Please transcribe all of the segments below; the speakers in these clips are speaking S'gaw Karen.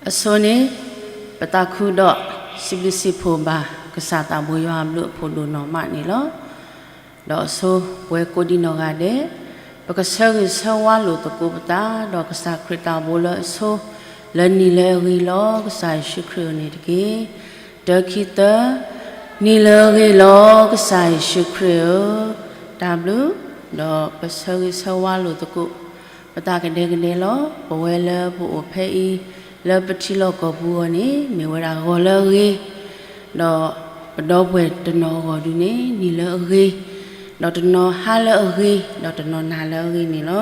အဆိန့ၣ် ပသးခုဒီး စံးဘျုးစံးဖှိၣ်ဘၣ် ကစၢ်သးဘိယွၤအဘျုးအဖှိၣ်ဒိၣ်နီၢ်မးန့ၣ်လီၤ. ဒီးအဆိ ပဝဲကိးဒံနီၢ်ဂၤဒဲး ပကဆၢဂ့ၤဆၢဝါလိာ်သကိးပသး ဒီးကစၢ်ခရံာ်သးဘိလၢအဆိ လၢနံၤလၢအဂ့ၤလီၤ ကစၢ်ယ့ၣ်ၡူးခရံာ်ဧၢန့ၣ်တက့ၢ်. တၢ ခံ သၢ, နံၤလၢအဂ့ၤလီၤ ကစၢ်ယ့ၣ်ၡူးခရံာ်ဧၢ, တၢ်ဘျုး, ဒီးပဆၢဂ့ၤဆၢဝါလိာ်သကိး ပသးကဒဲကဒဲလီၤ. ပဝဲလၢပအိၣ်ဖဲအံၤ လၢပထံလီၢ်ကီၢ်ပူၤအဂီၢ်န့ၣ် မ့ၢ်ဝဲဒၣ်ဂီၤလၢအဂ့ၤ, ဒီးပဒီပုၢ်ဝဲၢ်တနီၤအဂီၢ်ဒုန့ၣ် နံၤလၢအဂ့ၤ, ဒီးတနီၤဟါလၢအဂ့ၤ, ဒီးတနီၤနၤလၢအဂ့ၤန့ၣ်လီၤ.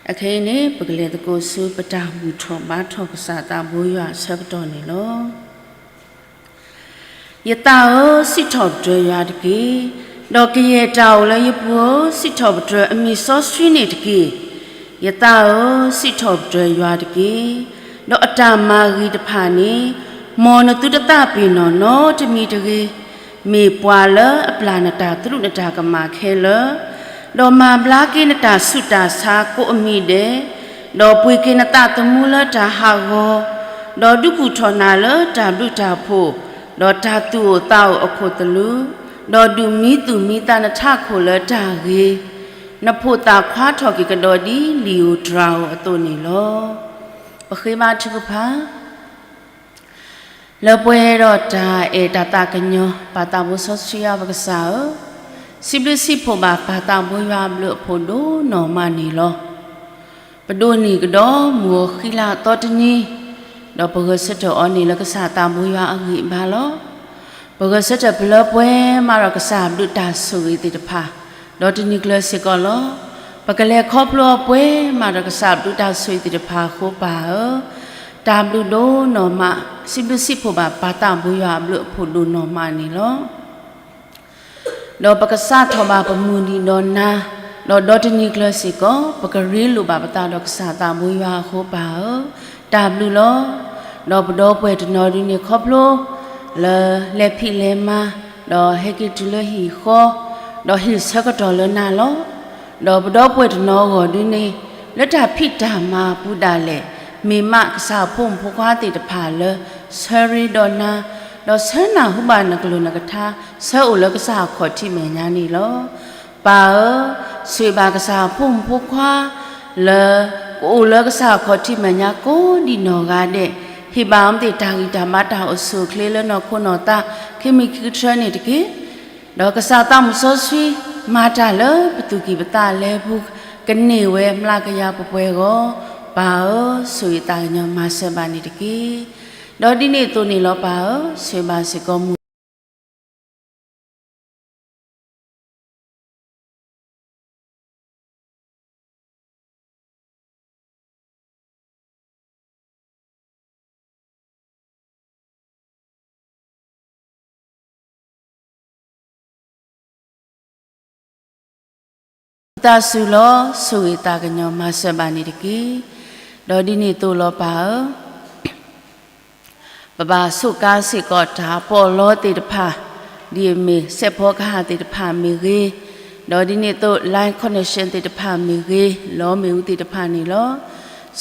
အခဲအံၤန့ၣ် ပကလဲၤသကိးဆူပတၢ်ဘူၣ်ထီၣ်ဘါထီၣ်ကစၢ်သးဘိယွၤအဆၢကတီၢ်န့ၣ်လီၤ. ယသးဧၢ, စံးထီၣ်ပတြၢၤယွၤတက့ၢ်. ဒီးကယဲၢ်တၢ်အိၣ်လၢယပူၤဧၢ, စံးထီၣ်ပတြၢၤအမံၤစီဆှံန့ၣ်တက့ၢ်. ယသးဧၢ, စံးထီၣ်ပတြၢၤယွၤတက့ၢ်. ဒီးအတၢ်မၤဂ့ၤတဖၣ်န့ၣ် မ်နသုတသးပ့ၤနီၣ်နီတမံၤတဂ့ၤ. မ့ၢ်ပှၤလၢအပျၢ်နတၢ်သရူးနတၢ်ကမၣ်ခဲလၢာ်, ဒီးမၤဘျါက့ၤနတၢ်ဆူးတၢ်ဆါကိးအမံၤဒဲး, ဒီးပှ့ၤက့ၤနသးသမူလၢတၢ်ဟးဂီၤ, ဒီးဒုးကူၣ်ထီၣ်နၤလၢတၢ်ဘျုးတၢ်ဖှိၣ်, ဒီးတၢ်သူၣ်အိၣ်သးအိၣ်အခိၣ်သလုး, ဒီးဒုးမံသူၣ်မံသးနထးခိၣ်လၢတၢ်ဂ့ၤ, နဖိသၣ်ခွါထီၣ်က့ၤကဒီးဒ်လံာ်ဧိၤတြၤဧိၤအသိးန့ၣ်လီၤ. ပဃ့ဘါထုကဖၣ် လၢပှဲၤဒီးတၢ်အဲၣ်တၢ်သးကညီၤ ပၢ်သးဘိစီဆှံယွၤပကစၢ်ဧၢ, စံးဘျုးစံးဖှိၣ်ဘၣ်ပၢ်သးဘိယွၤအဘျုးအဖှိၣ်ဒိၣ်နီၢ်မးန့ၣ်လီၤ. ပဒိးန့ၢ်ကဒီးမုၢ်ဂီၤဃံလၤအသီတနံၤ, ဒီးပဂဲၤဆၢထၢၣ်အီၤန့ၣ်လၢကစၢ်သးဘိယွၤအဂံၢ်အဘါလီၤ. ပဂဲၤဆၢထၢၣ်ပလၢပှဲၤမးဒီးကစၢ်အဘျုးတၢ်ဆိၣ်ဂ့ၤသ့ၣ်တဖၣ်, ဒီးတနံၤကျၢၤစ့ၢ်ကီးလီၤ. ပကလဲၤခီဖျိအီၤပှဲၤမးဒီးကစၢ်အဘျုးတၢ်ဆိၣ်ဂ့ၤသ့ၣ်တဖၣ်အဃိပၢ်ဧၢ, တၢ်ဘျုးဒိၣ်နီၢ်မး, စံးဘျုးစံးဖှိၣ်ဘၣ်ပၢ်သးဘိယွၤအဘျုးအဖှိၣ်ဒိၣ်နီၢ်မးန့ၣ်လီၤ. ဒီးပကစးထီၣ်ဘၣ်ပမုၢ်နံၤဒီးနၤ, ဒီးဒီတနံၤကျၢၤစ့ၢ်ကီး ပကရ့လိာ်ဘၣ်ပသးဒီးကစၢ်သးဘိယွၤအဃိပၢ်ဧၢ, တၢ်ဘျုးလီၤ. ဒီးပဒီပုၢ်ဝဲၢ်တနီၤဒုန့ၣ်ခီဖျိ လၢလဲၤဖံးလဲၤမၤ, ဒီးဟဲက့ၤတုၤလၢဟံၣ်ဃီ, ဒီးဟ့ၣ်ဆၢကတီၢ်လၢနၤလီၤ. ဒီးပဒီပုၢ်ဝဲၢ်တနီၤအဂီၢ်ဒုန့ၣ် လၢတၢ်ဖံးတၢ်မၤအပူၤဒၣ်လဲာ်, မ့ၢ်မးကစၢ်အဖိမုၣ်ဖိခွါသ့ၣ်တဖၣ်လၢ ဆၢရ့ဒီးနၤ, ဒီးဆၢနၢ်ဟူဘၣ်နကလုၢ်နကထါ, ဆၢအိၣ်လၢကစၢ်အခီၣ်ထံးမဲာ်ညါန့ၣ်လီၤ. ပၢ်ဧၢ, ဆိၣ်ဂ့ၤဘၣ်ကစၢ်အဖိမုၣ်ဖိခွါ လၢကအိၣ်လၢကစၢ်အခီၣ်ထံးမဲာ်ညါကိးဒံနီၢ်ဂၤဒဲး, ဟ့ၣ်ဘၣ်အီၤမ့ၢ်တၢ်ဂံၢ်တၢ်ဘါတၢ်အိၣ်ဆူၣ်အိၣ်ချ့လၢနီၢ်ခိနီၢ်သး ခံမံၤခံကတၢၢ်န့ၣ်တက့ၢ်. ဒီးကစၢ်သးမုၣ်စီဆှံ မၤတၢ်လၢပသူၣ်ကံၢ်ပသးလဲပူၤ ကန့ၢ်ဝဲမျးကယၤပှဲၤပှဲၤအဂီၢ်, ပၢ်ဧၢ, ဆိၣ်ဂ့ၤသးကညီၤမၤစၢၤဘၣ်န့ၣ်တက့ၢ်. ဒီးဒ်န့ၣ်အသိးန့ၣ်လီၤပၢ်ဧၢ, ဆိၣ်ဂ့ၤဘၣ်စ့ၢ်ကီးမုၢ် သးစူၤလီၤ, ဆိၣ်ဂ့ၤသးကညီၤမၤစၢၤဘၣ်န့ၣ်တက့ၢ်. ဒီးဒ်န့ၣ်အသိးလီၤပၢ်ဧၢ, ပဘၣ်ဆိးကါစ့ၢ်ကီးတၢ်ပီးလီသ့ၣ်တဖၣ်, ဒ်အမ့ၢ်စဲးဖီကဟၣ်သ့ၣ်တဖၣ်မ့ၢ်ဂ့ၤ, ဒီးဒ်န့ၣ်အသိး line connection သ့ၣ်တဖၣ်မ့ၢ်ဂ့ၤ, လီမ့ၣ်အူသ့ၣ်တဖၣ်န့ၣ်လီၤ.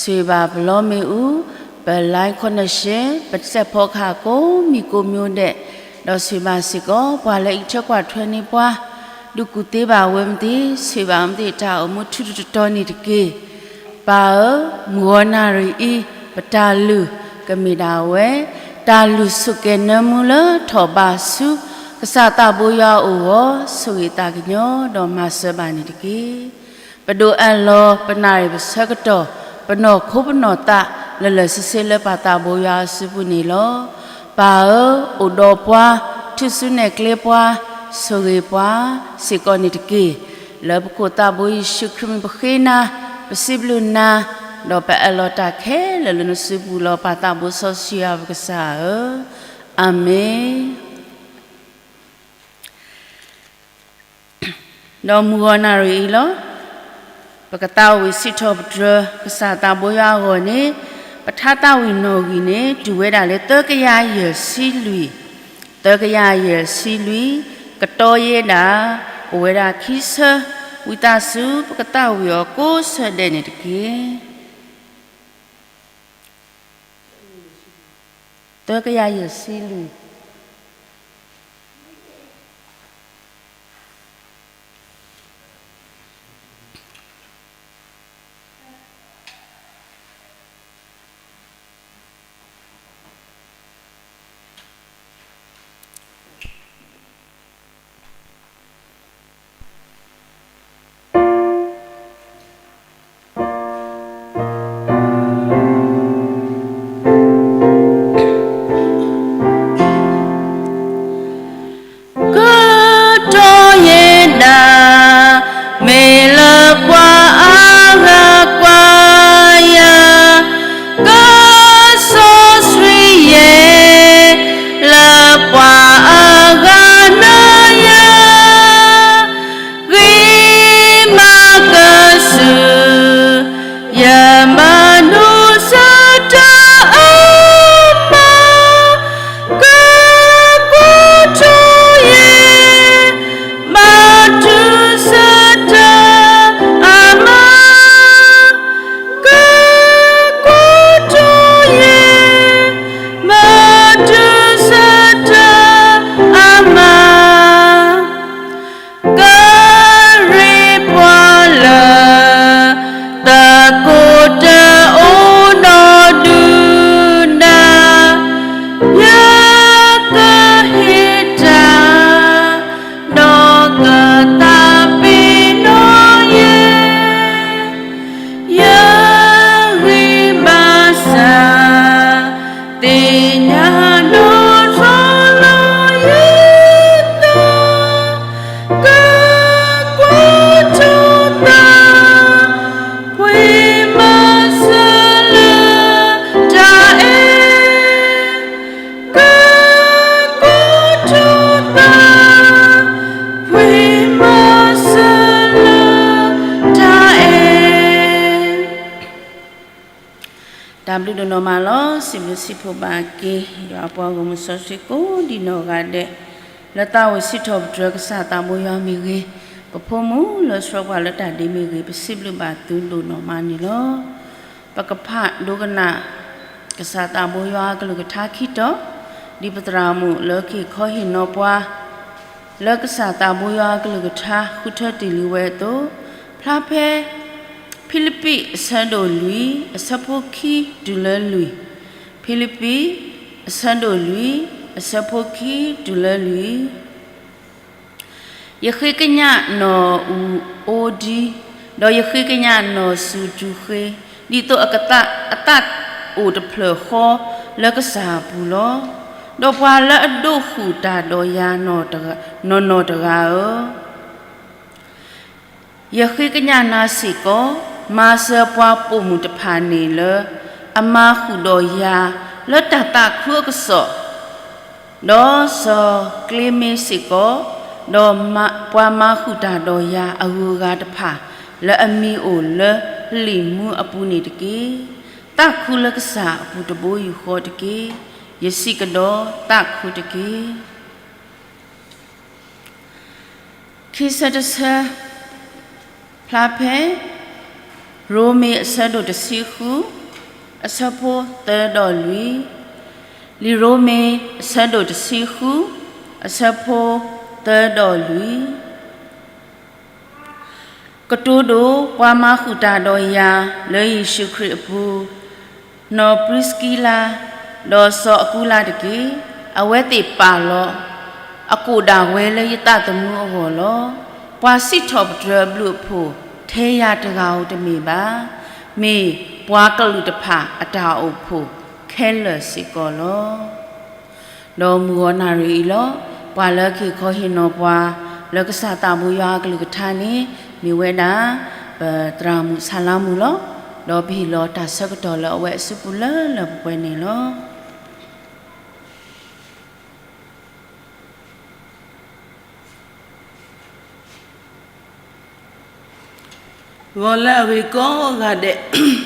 ဆိၣ်ဂ့ၤဘၣ်ပလီမ့ၣ်အူ, ပ line connection, ပစဲးဖီကဟၣ်ကိးမံၤကိးမံၤဒဲး, ဒီးဆိၣ်ဂ့ၤဘၣ်စ့ၢ်ကီး ပှၤလၢအအံးထွဲကွၢ်ထွဲန့ၢ်ပှၤ, ဒုးကူၣ်သ့ဘၣ်ဝဲမသ့ၣ်, ဆိၣ်ဂ့ၤဘၣ်မသ့ၣ်တၢ်အိၣ်မူထူထူတီတီန့ၣ်တက့ၢ်. ပၢ်ဧၢ, မုၢ်ဂီၤနၣ်ရံၣ်အံၤ ပတၢ်လုၢ်ကမ့ၢ်ဒၣ်ဝဲ တၢ်လုၢ်ဆိၣ်ကဲၤနၢမူလၢထီၣ်ဘးဆူ ကစၢ်သးဘိယွၤအအိၣ်အဂီၢ်, ဆိၣ်ဂ့ၤသးကညီၤဒီးမၤစၢၤဘၣ်န့ၣ်တက့ၢ်. ပဒိးအးလီၤပနၣ်ရံၣ်ပဆၢကတီၢ်, ပနီၢ်ခိပနီၢ်သး လၢာ်လၢာ်ဆ့ဆ့လၢပၢ်သးဘိယွၤအစုပူၤန့ၣ်လီၤ. ပၢ်ဧၢ, အိၣ်ဒီးပှၤ, ထူၣ်စုနဲၣ်ကျဲပှၤ, ဆိၣ်ဂ့ၤပှၤစ့ၢ်ကီးန့ၣ်တက့ၢ်. လၢပခိၣ်သးဘိယ့ၣ်ၡူးခရံာ်မံၤပဃ့နၤ, ပစံးဘျုးနၤ, ဒီးပအးလီၤတၢ်ခဲလၢာ်လၢနစုပူၤလီၤ. ပၢ်သးဘိစီဆှံယွၤပကစၢ်ဧၢ, အၤမ့ၣ်. ဒီးမုၢ်ဂီၤနၣ်ရံၣ်အံၤလီၤ. ပကသးဝံၣ်စံးထီၣ်ပတြၢၤ ကစၢ်သးဘိယွၤအဂီၢ်န့ၣ်, ပထါသးဝံၣ်နီၣ်ဂံၢ်န့ၣ် တုၤဝဲဒၣ်လၢသၢကယၤယဲၢ်ဆံလွံၢ်, သၢကယၤယဲၢ်ဆံလွံၢ်, ကတီယဲဒၣ်, အိၣ်ဝဲဒၣ်ခံဆၢ, ဝံသးစူၤ ပကသးဝံၣ်အီၤကိးဆၢဒဲးန့ၣ်တက့ၢ်. သၢကယၤယဲၢ်ဆံလွံၢ်. ကတီၢ်ယဲဒၣ် မ့ၢ်လၢပှၤအဂၤကွၢ်ယၤ, ကစီဆှံယဲ လၢပှၤအဂၤနာ်ယၤ, ဂ့ၤမးကစၢ် ယမၤနုၤစၢၤတၢ်အါမး, ကကွၢ်ထီၣ်ယဲ မၤတုၤစၢၤတၢ်အါမး, ကကွၢ်ထီၣ်ယဲ မၤတုၤစၢၤတၢ်အါမး. ကရ့ပှၤလၢ သကိးတအိၣ်နီၢ်ဒုးနၤ, ယကဟ့ၣ်တၢ် ဒီးကသးပ့ၤနီၣ်ယဲ, ယဂံၢ်ဘါစၢ် သ့ၣ်ညါနီၢ်ထီၣ်လီၤယသး, ကကွၢ်ထီၣ်သး ပှ့ၤမၤစၢၤလၢတၢ်အဲၣ်, ကကွၢ်ထီၣ်သး ပှ့ၤမၤစၢၤလၢတၢ်အဲၣ်. တၢ်ဘျုးဒိၣ်နီၢ်မးလီၤ. စံးဘျုးစံးဖှိၣ်ဘၣ်က့ၤ ယွၤအပှၤဂီၢ်မုၢ်စီဆှံကိးဒံနီၢ်ဂၤဒဲး, လၢသးအိၣ်စံးထီၣ်ပတြၢၤကစၢ်သးဘိယွၤမ့ၢ်ဂ့ၤ, ပဖိမုၣ်လၢဆှၢပှၤလၢတၢ်ဒ့မ့ၢ်ဂ့ၤ, ပစံးဘျုးဘၣ်သုဒိၣ်နီၢ်မးန့ၣ်လီၤ. ပကဖးဒိကနၣ် ကစၢ်သးဘိယွၤအကလုၢ်ကထါခံတီၤ, ဒ်ပသရၣ်မုၣ်လၢကဟ့ၣ်ခီဟ့ၣ်နီၤပှၤ လၢကစၢ်သးဘိယွၤအကလုၢ်ကထါဃုထၢတ့ၢ်လံဝဲအသိး, ဖျါဖဲ ဖံလံးပံး အဆၢဒိၣ်လွံၢ် အဆၢဖိခံတုၤလၢလွံၢ်, ဖံလံးပံး အဆၢဒိၣ်လွံၢ် အဆၢဖိခံတုၤလၢလွံၢ်. ယဃ့ကညးနီၢ်အူးအိၣ်ဒံ, ဒီးယဃ့ကညးနီၢ်စူၤတူၤဃ့, ဒ်သိးအကသး အသးအိၣ်တဖျၢၣ်ဃီလၢကစၢ်အပူၤလီၤ. ဒီးပှၤလၢအဒိးဃုာ်တၢ်ဒီးယၤနီၢ်နီၢ်တဂၤဧၢ, ယဃ့ကညးနၤစ့ၢ်ကီး, မၤစၢၤပှၤပိာ်မုၣ်တဖၣ်န့ၣ်လၢ အမၤဃုာ်ဒီးယၤလၢတၢ်သးခုအကစီၣ်, ဒီးစီၤကျ့မ့စ့ၢ်ကီး, ဒီးပှၤမၤဃုာ်တၢ်ဒီးယၤအဂုၤအဂၤတဖၣ် လၢအမံၤအိၣ်လၢလံာ်မူအပူၤန့ၣ်တက့ၢ်. သးခုလၢကစၢ်အပူၤတဘိယူၢ်ဃီတက့ၢ်. ယစံးကဒီးသးခုတက့ၢ်. ခံဆၢတဆၢ ဖျါဖဲ ရိမ့ၤအဆၢဒိၣ်တဆံဃု အဆၢဖိသၢဒီးလွံၢ်, လံာ်ရိမ့ၤအဆၢဒိၣ်တဆံဃု အဆၢဖိသၢဒီးလွံၢ်. ကတိၤဒိၣ်ပှၤမၤဃုာ်တၢ်ဒီးယၤလၢယ့ၣ်ၡူးခရံာ်အပူၤ, နီၢ်ပြံစကံလါ ဒီးစီၤအကူလါတက့ၢ်. အဝဲသ့ၣ်ပာ်လီၤအကိာ်ဒၣ်ဝဲလၢယသးသမူအဂီၢ်လီၤ. ပှၤစံးထီၣ်ပတြၢၤအဘျုးအဖှိၣ်ထဲယၤတဂၤဧိၤတမ့ၢ်ဘၣ်. မ့ၢ်ပှၤကလုာ်တဖၣ်အတၢ်အိၣ်ဖှိၣ်ခဲလၢာ်စ့ၢ်ကီးလီၤ. ဒီးမုၢ်ဂီၤနၣ်ရံၣ်အံၤလီၤ. ပှၤလၢကဟ့ၣ်ခီဟ့ၣ်နီၤပှၤ လၢကစၢ်သးဘိယွၤအကလုၢ်ကထါန့ၣ် မ့ၢ်ဝဲဒၣ် ပသရၣ်မုၣ်ဆၣ်လါမုၣ်လီၤ. ဒီးပဟ့ၣ်လီၤတၢ်ဆၢကတီၢ်လၢအဝဲအစုပူၤလၢလၢပှဲၤပှဲၤန့ၣ်လီၤ. ဂီၤလၢအဂ့ၤကိးဂၤဒဲး,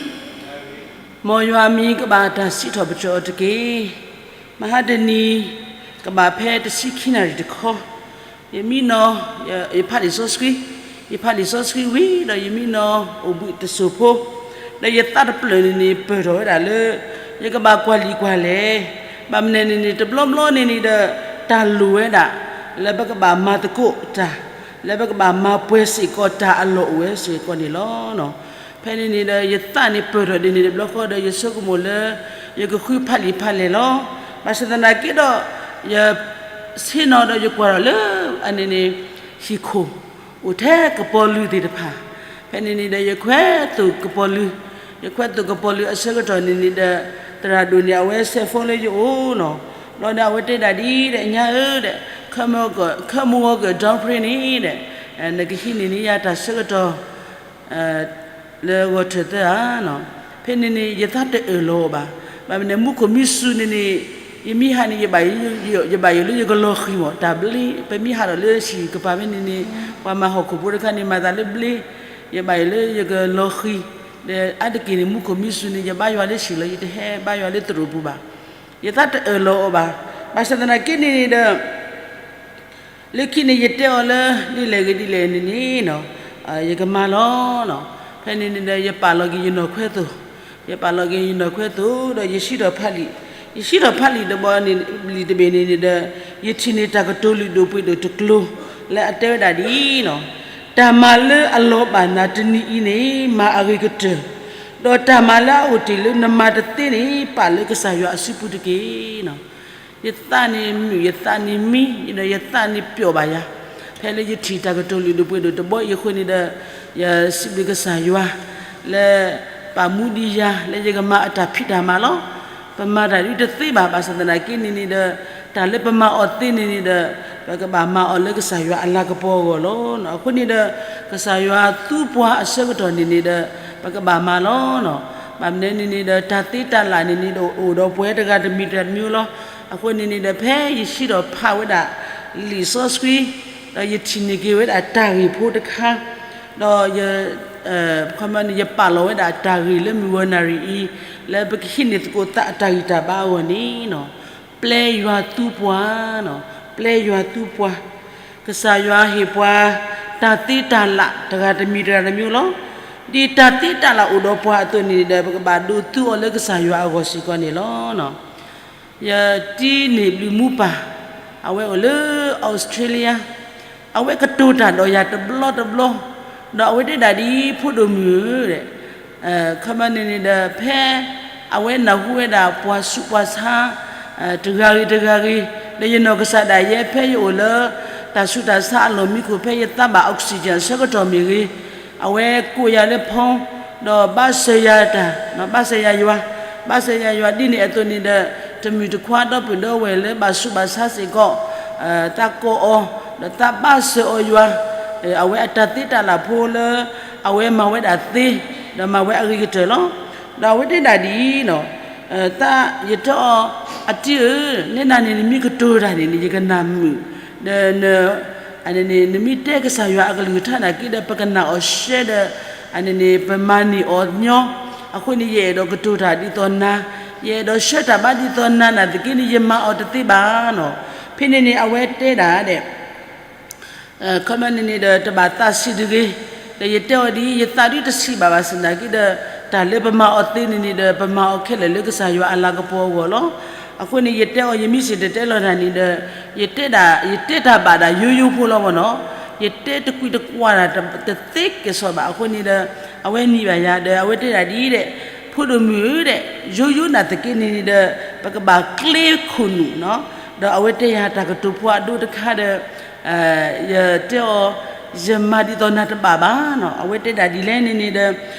မ်ယွၤမံၤကဘၣ်တၢ်စံးထီၣ်ပတြၢၤအီၤတက့ၢ်. မဟါတနံၤ ကဘၣ်ဖဲတဆံခံနၣ်ရံၣ်တခီ, ယမံနီၤ, ယဖးလံာ်စီဆှံ, ယဖးလံာ်စီဆှံဝံၤဒီးယမံနီၤအိၣ်ဘှံးတစိၢ်ဖိ, ဒီးယသးတဖျၢၣ်န့ၣ်န့ၣ် ပၢၢ်ထီၣ်ဝဲဒၣ်လၢ ယကဘၣ်ကွၢ်လံာ်ကွၢ်လဲၢ် ဘၣ်မနုၤန့ၣ်န့ၣ် တဘျီဘျီန့ၣ်န့ၣ်ဒီး တၢ်လိၣ်ဝဲဒၣ် လၢပကဘၣ်မၤသကိးတၢ်, လၢပကဘၣ်မၤပှဲၤစ့ၢ်ကီးတၢ်အလီၢ်အိၣ်ဝဲစ့ၢ်ကီးန့ၣ်လီၤ. ဖဲန့ၣ်န့ၣ်ဒီး ယသးန့ၣ်ပၢၢ်ထီၣ်ဒ်န့ၣ်တဘျီဃီဒီး ယဆိကမိၣ်လၢ ယကဃုဖးလံာ်ဖးလဲၢ်လီၤ. ဘၣ်ဆၣ်သနာ်က့ဒီး ယ ဆ့ၣ်နီၤဒီးယကွၢ်ထီၣ်လၢ အန့ၣ်န့ၣ် ဟံၣ်ခိၣ် အိၣ်ထဲကပီၤလုာ်သ့ၣ်တဖၣ်, ဖဲန့ၣ်န့ၣ်ဒီး ယခွဲးသိၣ်ကပီၤလုာ်, ယခွဲးသိၣ်ကပီၤလုာ်အဆၢကတီၢ်န့ၣ်န့ၣ်ဒီး သရၣ်ဒိၣ်န့ၣ် အဝဲ cell phone လၢယအိၣ်နီၤ, ဘျီဒီး အဝဲတဲဒၣ်ဒ်ဒီး ညါဧၢဒီး ခဲမုၢ်ဂီၤက downpray န့ၣ်ဒီး နကဟံးန့ၢ်န့ၢ်ယၤတၢ်ဆၢကတီၢ် လၢဂီၤထၢၣ်သၢဧါနီၤ, ဖဲန့ၣ်န့ၣ် ယသးတအၢၣ်လီၤအီၤဘၣ်. ဘၣ်မနုၤ မူခိၣ်မံဆူၣ်န့ၣ်န့ၣ် ယမ့ၢ်ဟးန့ၣ် ယဘၣ်ယိၣ်လၢယကလီၤဃံၤမး တၢ်ဘျ့, ပမ့ၢ်ဟးထီၣ်လၢဟံၣ်ကပၤဖဲန့ၣ်န့ၣ် ပှၤမၤဟီၣ်ခိၣ်ဖိတခါန့ၣ် မၤသးလၢဘျ့, ယဘၣ်ယိၣ်လၢယကလီၤဃံၤ, ဒီးအါတက့ၢ်န့ၣ် မူခိၣ်မံဆူၣ်န့ၣ် ယဘါယွၤလၢဟံၣ်လီၤ, ယတဟဲဘါယွၤလၢသရိာ်ပူၤဘၣ်. ယသးတအၢၣ်လီၤအီၤဘၣ်. ဘၣ်ဆၣ်သနာ်က့န့ၣ်န့ၣ်ဒီး လၢခံန့ၣ် ယတဲအီၤလၢ ဒ်လဲၣ်ဂ့ၤဒ်လဲၣ်န့ၣ်န့ၣ် ယကမၤလီၤနီၤ. ဖဲန့ၣ်န့ၣ်ဒီး ယပာ်လီၤက့ၤယနီၢ်ခွဲသိၣ်, ယပာ်လီၤက့ၤယနီၢ်ခွဲသိၣ်ဒီး ယစံးထီၣ်ဖးလံာ်, ယစံးထီၣ်ဖးလံာ်တဘီန့ၣ် လံာ်တဘ့ၣ်န့ၣ်န့ၣ်ဒီး ယထံၣ်န့ၢ်တၢ်ကတိၤလုၢ်ဒိၣ်ပှ့ၤဒိၣ်တကျိၤ လၢအတဲဝဲဒၣ်ဒ်အံၤနီၤ, တၢ်မၤလၢအလီၤဘၣ်နၤတနံၤအံၤန့ၣ် မၤအဂ့ၤကတၢၢ်, ဒီးတၢ်မၤလၢအအိၣ်တ့ၢ်လၢနမၤတသ့န့ၣ် ပာ်လၢကစၢ်ယွၤအစုပူၤတက့ၢ်နီၤ. ယသးန့ၣ်မုာ်, ယသးန့ၣ်မံ, ဒီးယသးန့ၣ်ပျီၣ်ဘၣ်ယၤ, ဖဲလၢယထံၣ်တၢ်ကတိၤလုၢ်ဒိၣ်ပှ့ၤဒိၣ်တဘီအံၤအဃိန့ၣ်ဒီး ယစံးဘျုးကစၢ်ယွၤ လၢပာ်မူဒံးယၤ လၢယကမၤအတၢ်ဖံးတၢ်မၤလီၤ. ပမၤတၢ်ဒ်တသ့ဘၣ်, ဘၣ်ဆၣ်သနာ်က့န့ၣ်န့ၣ်ဒီး တၢ်လၢပမၤအီၤသ့န့ၣ်န့ၣ်ဒီး ပကဘၣ်မၤအီၤလၢကစၢ်ယွၤအလၤကပီၤအဂီၢ်လီၤ. အဃိန့ၣ်ဒီး ကစၢ်ယွၤသူပှၤအဆၢကတီၢ်န့ၣ်န့ၣ်ဒီး ပကဘၣ်မၤလီၤ. ဘၣ်မနုၤန့ၣ်န့ၣ်ဒီး တၢ်သ့တၢ်လၣ်န့ၣ်န့ၣ်ဒီး အိၣ်ဒီးပှၤတဂၤတမံၤတဂၤတမံၤလီၤ. အဃိန့ၣ်န့ၣ်ဒီး ဖဲယစံးထီၣ်ဖးဝဲဒၣ် လံာ်စီဆှံ ဒီးယထံၣ်န့ၢ်က့ၤဝဲဒၣ်တၢ်ဂ့ၢ်ဖိတခါ, ဒီးယ ယပာ်လီၤဝဲဒၣ်တၢ်ဂ့ၢ်လၢမုၢ်ဂီၤနၣ်ရံၣ်အံၤ လၢပကဟံးန့ၢ်သကိးသးအတၢ်ဂံၢ်တၢ်ဘါအဂီၢ်န့ၣ် ပျဲယွၤသူပှၤ, ပျဲယွၤသူပှၤ, ကစၢ်ယွၤဟ့ၣ်ပှၤ တၢ်သ့တၢ်လၣ်တဂၤတမံၤတဂၤတမံၤလီၤ. ဒ်တၢ်သ့တၢ်လၣ်အိၣ်ဒီးပှၤအသိးန့ၣ်ဒီး ပကဘၣ်ဒိးသူအီၤလၢကစၢ်ယွၤအဂီၢ်စ့ၢ်ကီးန့ၣ်လီၤ. ယတံၤန့ၢ်ဘျုးမူပၢ်, အဝဲအိၣ်လၢ Australia, အဝဲကတိၤတၢ်ဒီးယၤတဘျီတဘျီ, ဒီးအဝဲတဲဒၣ်ဒ် ဖိဒိၣ်မုၣ်ဧၢ, ခီမီန့ၣ်န့ၣ်ဒီး ဖဲအဝဲနၢ်ဟူဝဲဒၣ်ပှၤဆူးပှၤဆါ တဂၤဂ့ၤတဂၤဂ့ၤ, ဒီးယနီၢ်ကစၢ်ဒၣ်ယဲ ဖဲယအိၣ်လၢ တၢ်ဆူးတၢ်ဆါအလီၢ်မံခိၣ် ဖဲယသးဘၣ် oxygen အဆၢကတီၢ်မ့ၢ်ဂ့ၤ, အဝဲကိးယၤလၢ phone, ဒီးဘၣ်စၢၤယၤတၢ်, ဘၣ်စၢၤယၤယွၤ, ဘၣ်စၢၤယၤယွၤဒ်န့ၣ်အသိးန့ၣ်ဒီး တမုၣ်တခွါဒီပုၢ်ဒီဝဲၢ်လၢဘၣ်ဆူးဘၣ်ဆါစ့ၢ်ကီး သးကိးအီၤ, ဒီးသးဘၣ်စၢၤအီၤယွၤ, အဝဲအတၢ်သ့တၢ်လၣ်ဖိလၢ အဝဲမၤဝဲဒၣ်သ့, ဒီးမၤဝဲအဂ့ၤကတၢၢ်လီၤ. ဒီးအဝဲတဲဒၣ်ဒ်အံၤ, သးယတဲအီၤ, အတံၤဧၢ, နဲဒၣ်န့ၣ် နမ့ၢ်ကတိၤတၢ်န့ၣ်န့ၣ် ယကနၢ်မုာ်, ဒီး နမ့ၢ်တဲကစၢ်ယွၤအကလုၢ်ကထါနာ်က့ဒီး ပကနၣ်အီၤရှဲဒီး အန့ၣ်န့ၣ် ပမၤန့ၢ်အီၤညီ, အဃိန့ၣ် ယအဲၣ်ဒိးကတိၤတၢ်ဒ်သိးနၤ, ယအဲၣ်ဒိးဆှၢတၢ်ဘါဒ်သိးနၤနာ်သက့န့ၣ် ယမၤအီၤတသ့ဘၣ်နီၤ. ဖဲန့ၣ်န့ၣ် အဝဲတဲဒၣ်ဒဲး ခီမီန့ၣ်န့ၣ်ဒီး တဘၣ်သးဆံးတဂ့ၤ, ဒီးယတဲအီၤဒ်အံၤ ယသးဒုတဆံးဘၣ် ဘၣ်ဆၣ်သနာ်က့ဒီး တၢ်လၢပမၤအီၤသ့န့ၣ်န့ၣ်ဒီး ပမၤအီၤခဲလၢာ်လၢကစၢ်ယွၤအလၤကပီၤအဂီၢ်လီၤ. အဃိန့ၣ် ယတဲအီၤ ယမ့ၢ်စံၣ်တဲၤတဲလီၤတၢ်န့ၣ်ဒီး ယတဲဒၣ် ယတဲတၢ်ဘၣ်ဒၣ်ယိယိဖိလီၤမ့ၢ်နီၤ, ယတဲတကွံာ်တကွၢ်ဒၣ်တသ့ကစီၣ်ဘၣ်. အဃိန့ၣ်ဒီး အဝဲနံၤဘၣ်ယၤဒီး အဝဲတဲဒၣ်ဒ်အံၤဒဲး, ဖိဒိၣ်မုၣ်ဧၢဒဲး, ယိယိနာ်သက့န့ၣ်န့ၣ်ဒီး ပကဘၣ်ကျ့ခိၣ်နူာ်နီၤ, ဒီးအဝဲတဲယၤတၢ်ကတိၤဖိအဒိတခါဒီး ယတဲအီၤ, ယမၤဒ်သိးနၤတဘၣ်ဘၣ်နီၤ. အဝဲတဲဒၣ်ဒ်လဲၣ်န့ၣ်န့ၣ်ဒီး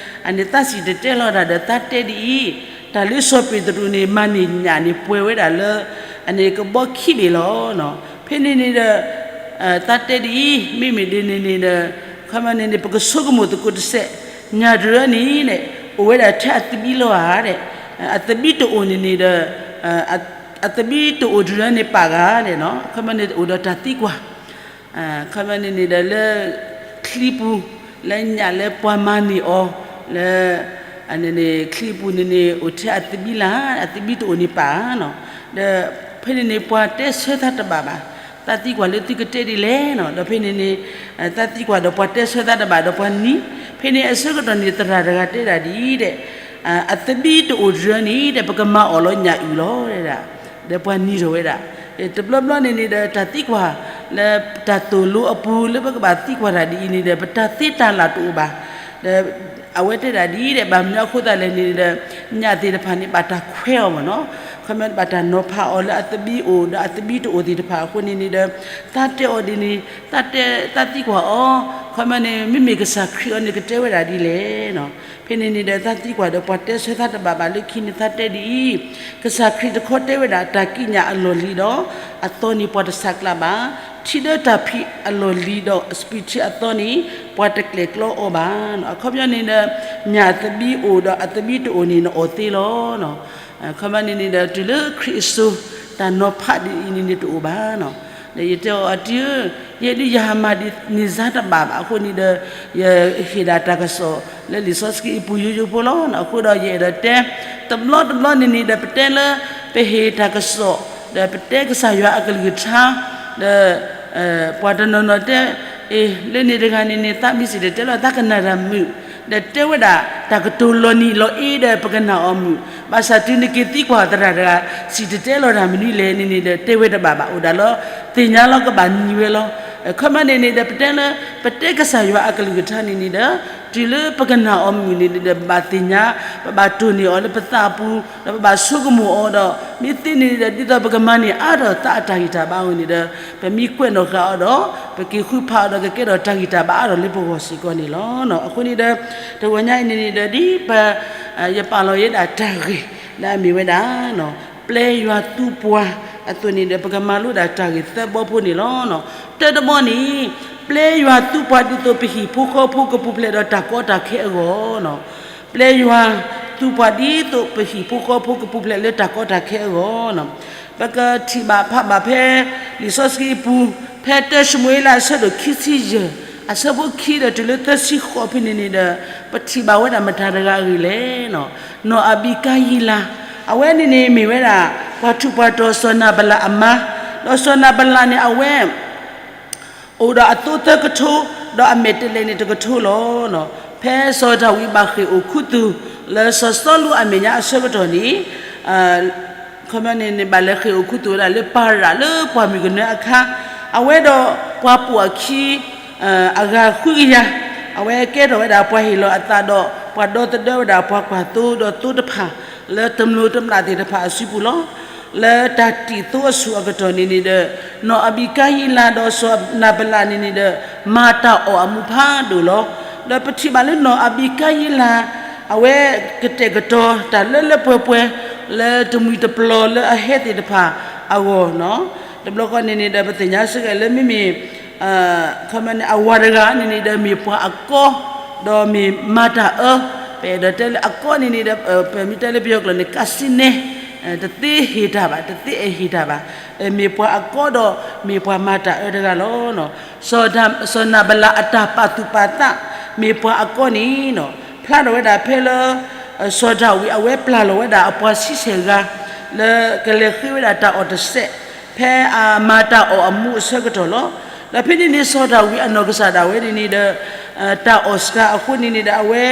အန့ၣ်သးစံၣ်တဲၤတဲလီၤတၢ်ဒီး သးတဲဒ်အံၤ, တၢ်လၢစီၤပ့းတရူးန့ၣ် မၤန့ၢ်ညၣ်န့ၣ် ပှဲၤဝဲဒၣ်လၢ အန့ၣ်ကဘီခံဘ့ၣ်လီၤ. ဖဲန့ၣ်န့ၣ်ဒီး သးတဲဒ်အံၤ, မ့မ့ၢ်ဒ်န့ၣ်န့ၣ်ဒီး ခီမီန့ၣ်န့ၣ် ပကဆိကမိၣ်သကိးတစဲး, ညၣ်တရၢန့ၣ်န့ၣ် အိၣ်ဝဲဒၣ်ထဲအသဘံၣ်လီၤဧါဒဲး, အသဘံၣ်တအိၣ်န့ၣ်န့ၣ်ဒီး အသဘံၣ်တအိၣ်တရၢန့ၣ်ပာ်ဂၤဒဲးနီၤ, ခီမီန့ၣ်အိၣ်ဒီးတၢ်သံကွၢ် ခီမီန့ၣ်န့ၣ်ဒီးလၢ ချံပူၤ လၢညၣ်လၢပှၤမၤန့ၢ်အီၤ လၢ အန့ၣ်န့ၣ် ချံပူၤန့ၣ်န့ၣ် အိၣ်ထဲအသဘံၣ်လၢ် အသဘံၣ်တအိၣ်န့ၣ်ပာ်နီၤ, ဒီးဖဲန့ၣ်န့ၣ် ပှၤတဲဆၢသးတဘၣ်ဘၣ်, သးသံကွၢ်လၢသုကတဲဒ်လဲၣ်နီၤ, ဒီးဖဲန့ၣ်န့ၣ် သးသံကွၢ်ဒီးပှၤတဲဆၢသးတဘၣ်ဒီးပှၤနံၤ, ဖဲန့ၣ်အဆၢကတီၢ်န့ၣ် သရၣ်တဂၤတဲဒၣ်ဒ်အံၤဒဲး, အသဘံၣ်တအိၣ်တရၢန့ၣ်ဒီး ပကမၤအီၣ်လီၤညၣ်အုၣ်လီၤဒဲး ဒီးပှၤနံၤထီၣ်ဝဲဒၣ်, တဘျီဘျီန့ၣ်န့ၣ်ဒီး တၢ်သံကွၢ်လၢတၢ်သိၣ်လိအပူၤလၢပကဘၣ်သံကွၢ်တၢ်ဒ်အံၤန့ၣ်ဒီး ပတၢ်သ့တၢ်လၢ်တအိၣ်ဘၣ်. ဒီးအဝဲတဲဒၣ်ဒ်အံၤဒီး ဘၣ်မနုၤအဃိသတးလဲၣ်န့ၣ်ဒီး ညၣ်သ့ၣ်တဖၣ်န့ၣ် ဘၣ်တၢ်ခွဲးအီၤမ့ၢ်နီၤ, ခီမ့ၢ်ဘၣ်တၢ်နီၤဖးအီၤလၢအသဘံၣ်အိၣ် ဒီးအသဘံၣ်တအိၣ်သ့ၣ်တဖၣ်အဃိန့ၣ်န့ၣ်ဒီး သးတဲအီၤဒ်န့ၣ် သးတဲ သးသံကွၢ်အီၤ, ခီမ့ၢ်န့ၣ် မ့မ့ၢ်ကစၢ်ခရံာ်အီၤန့ၣ် ကတဲဝဲဒၣ်ဒ်လဲၣ်နီၤ. ဖဲန့ၣ်န့ၣ်ဒီး သးသံကွၢ်ဒီးပှၤတဲဆၢသးတဘၣ်ဘၣ်လၢခံန့ၣ် သးတဲဒ်အံၤ, ကစၢ်ခရံာ်တခီတဲဝဲဒၣ် တၢ်ကံးညာ်အလီၢ်လံၤဒီး အသီန့ၣ်ပှၤတဆးကျးဘၣ်, ထံဒၢတၢ်ဖံးအလီၢ်လံၤဒီး စပံးထံအသီန့ၣ် ပှၤတကျဲၤကျီအီၤဘၣ်. အခီပညီန့ၣ်ဒီး ညၣ်သဘံၣ်အိၣ်ဒီးအသဘံၣ်တအိၣ်န့ၣ် နအီၣ်သ့လီၤ. ခီပညီန့ၣ်န့ၣ်ဒီး တုၤလၢခရံာ်အစိၤ တၢ်နီၤဖးဒ်အံၤန့ၣ်န့ၣ်တအိၣ်ဘၣ်နီၤ. ဒီးယတဲအီၤ အတံဧၢ, ယဲဒုးယဟးမၤဒ်န့ၣ်စါတဘၣ်ဘၣ်အဃိန့ၣ်ဒီး ယဟ့ၣ်ဒၣ်တၢ်ကစီၣ်လၢလံာ်စီဆှံအပူၤယိယိဖိလီၤ. အဃိဒီးယအဲၣ်ဒိးတဲ တဘျီတဘျီန့ၣ်န့ၣ်ဒီး ပတဲလၢ ပဟ့ၣ်တၢ်ကစီၣ် ဒီးပတဲကစၢ်ယွၤအကလုၢ်ကထါ ဒီး ပှၤတနီၤနီၤတဲ အ့ လၢန့ၣ်တဂၤန့ၣ်န့ၣ် သးမ့ၢ်စံၣ်တဲၤတဲလီၤ သးကနၣ်တၢ်မုာ် ဒီးတဲဝဲဒၣ် တၢ်ကတိၤလီၤနံၤလီၤအ့ဒီး ပကနၣ်အီၤမုာ်, ဘၣ်ဆၣ်တုၤနက့ၤသံကွၢ်သရၣ်တဂၤ စံၣ်တဲၤတဲလီၤတၢ်မနုၤလဲၣ်န့ၣ်န့ၣ်ဒီး တဲဝဲတဘၣ်ဘၣ် အိၣ်ဒၣ်လီၤ သ့ၣ်ညါလီၤ ကဘၣ်နံၤဝဲလီၤ. ခီမ့ၢ်န့ၣ်န့ၣ်ဒီး ပတဲလၢ ပတဲကစၢ်ယွၤအကလုၢ်ကထါန့ၣ်န့ၣ်ဒီး တုၤလၢပကနၣ်အီၤမုာ်န့ၣ်န့ၣ်ဒီး ပဘၣ်သ့ၣ်ညါ ပဘၣ်တိၢ်န့ၢ်အီၤလၢပသးအပူၤ ဒီးပဘၣ်ဆိကမိၣ်အီၤဒီး မ့ၢ်သ့န့ၣ်ဒီး ဒ်သိးပကမၤန့ၢ်အါထီၣ်သးအတၢ်ဂံၢ်တၢ်ဘါအဂီၢ်န့ၣ်ဒီး ပမ့ၢ်ကွဲးနီၣ်ဃာ်အီၤဒီး ပက့ၤဃုဖးအီၤဒီး ကကဲထီၣ်တၢ်ဂံၢ်တၢ်ဘါအါထီၣ်လၢပဂီၢ်စ့ၢ်ကီးန့ၣ်လီၤ. အဃိန့ၣ်ဒီး တဂီၤညါအံၤန့ၣ်န့ၣ်ဒီး ဒ်ပ ယပာ်လီၤယဲဒၣ်တၢ်ဂ့ၢ် လၢအမ့ၢ်ဝဲဒၣ် ပျဲယွၤသူပှၤအသိးန့ၣ်ဒီး ပကမၤလိဒၣ်တၢ်ဂ့ၢ်သၢဘီဖိန့ၣ်လီၤ. တၢတဘီန့ၣ် ပျဲယွၤသူပှၤဒ်သိးပဟံၣ်ဖိဃီဖိကပူၤဖျဲးဒီးတၢ်ကီတၢ်ခဲအဂီၢ် ပျဲယွၤသူပှၤဒ်သိးပဟံၣ်ဖိဃီဖိကပူၤဖျဲးလၢတၢ်ကီတၢ်ခဲအဂီၢ်. ပကထံၣ်ဘၣ်ဖးဘၣ်ဖဲ လံာ်စီဆှံအပူၤ ဖဲတၢၡမူၤအ့လးအဆၢဒိၣ်ခံဆံယဲၢ် အဆၢဖိခံဒီးတုၤလၢသၢဆံဃိးဖဲန့ၣ်န့ၣ်ဒီး ပထံၣ်ဘၣ်ဝဲဒၣ်မတၤတဂၤအဂ့ၢ်လဲၣ်. နီၢ်အဘံကါယံလၤ အဝဲန့ၣ်န့ၣ်မ့ၢ်ဝဲဒၣ် ပှၤထူးပှၤတီၤစီၤနၤဘလးအမါ, ဒီးစီၤနၤဘလးန့ၣ် အဝဲ အိၣ်ဒီးအသိသၢကထိ, ဒီးအမဲာ်တဲးလဲးန့ၣ်တကထိလီၤ. ဖဲစီၤဒၤဝံးဘၣ်ဃ့ၢ်အိၣ်ခူသူၣ် လၢစီၤစီလူးအမဲာ်ညါအဆၢကတီၢ်န့ၣ် ခီပညီန့ၣ်န့ၣ် ဘၣ်လဲၤဃ့ၢ်အိၣ်ခူသူၣ်ဝဲဒၣ်လၢပၤရၣ်လၢပှၢ်မုၢ်ကနၢအခါ, အဝဲဒီးပှၤပိာ်အခံ အဂၤဃုကယၤ, အဝဲကဲထီၣ်ဝဲဒၣ်ပှၤဟ့ၣ်လီၤအသးဒီး ပှၤဒီသဒၢဝဲဒၣ်ပှၤကွၢ်သိဒီးသိတဖၣ် လၢတမျိၤတမျာ်သ့ၣ်တဖၣ်အစုပူၤလီၤ. လၢတၢ်တံာ်သိအဆူၣ်အကတီၢ်န့ၣ်န့ၣ်ဒီး နီၢ်အဘံကါယံလၤဒီးစီၤနၤဘလးန့ၣ်န့ၣ်ဒီး မၤတၢ်အီၣ်အမူးဖးဒိၣ်လီၤ. ဒီးပထံၣ်ဘၣ်လၢနီၢ်အဘံကါယံလၤ အဝဲကတဲာ်ကတီၤတၢ်လၢလၢပှဲၤပှဲၤ လၢတမှံၤတပျီၤလၢအဟဲသ့ၣ်တဖၣ်အဂီၢ်နီၤ. တဘျီဃီန့ၣ်န့ၣ်ဒီး ပသ့ၣ်ညါစ့ၢ်ကီးလၢမ့မ့ၢ် ခီပညီန့ၣ် အဝၤတဂၤန့ၣ်န့ၣ်ဒီး မ့ၢ်ပှၤအကီ ဒီးမ့ၢ်မၤတၢ်အၢ, ပအဲၣ်ဒိးတဲလၢအကီန့ၣ်န့ၣ်ဒီး ပမ့ၢ်တဲလၢပယီၤကျိာ်န့ၣ် ကးစံနဲ, တသ့ဟ့ၣ်တၢ်ဘၣ်, တသ့အဲၣ်ဟ့ၣ်တၢ်ဘၣ်, မ့ၢ်ပှၤအကီဒီး မ့ၢ်ပှၤမၤတၢ်အၢတဂၤလီၤ. စီၤနၤဘလးအတၢ်ပာ်သူၣ်ပာ်သး မ့ၢ်ပှၤအကီန့ၣ်နီၤ ဖျါထီၣ်ဝဲဒၣ်ဖဲလၢ စီၤဒၤဝံးအဝဲပျၢ်လီၤဝဲဒၣ်အပှၤဆံဆဲၣ်ဂၤ လၢကလဲၤဃ့ဝဲဒၣ်တၢ်အီၣ်တစဲး ဖဲအမၤတၢ်အီၣ်အမူးအဆၢကတီၢ်လီၤ. ဒီးဖဲန့ၣ်န့ၣ် စီၤဒၤဝံးအနီၢ်ကစၢ်ဒၣ်ဝဲန့ၣ်န့ၣ်ဒီး တၢ်အီၣ်စှၤအဃိန့ၣ်န့ၣ်ဒီး အဝဲ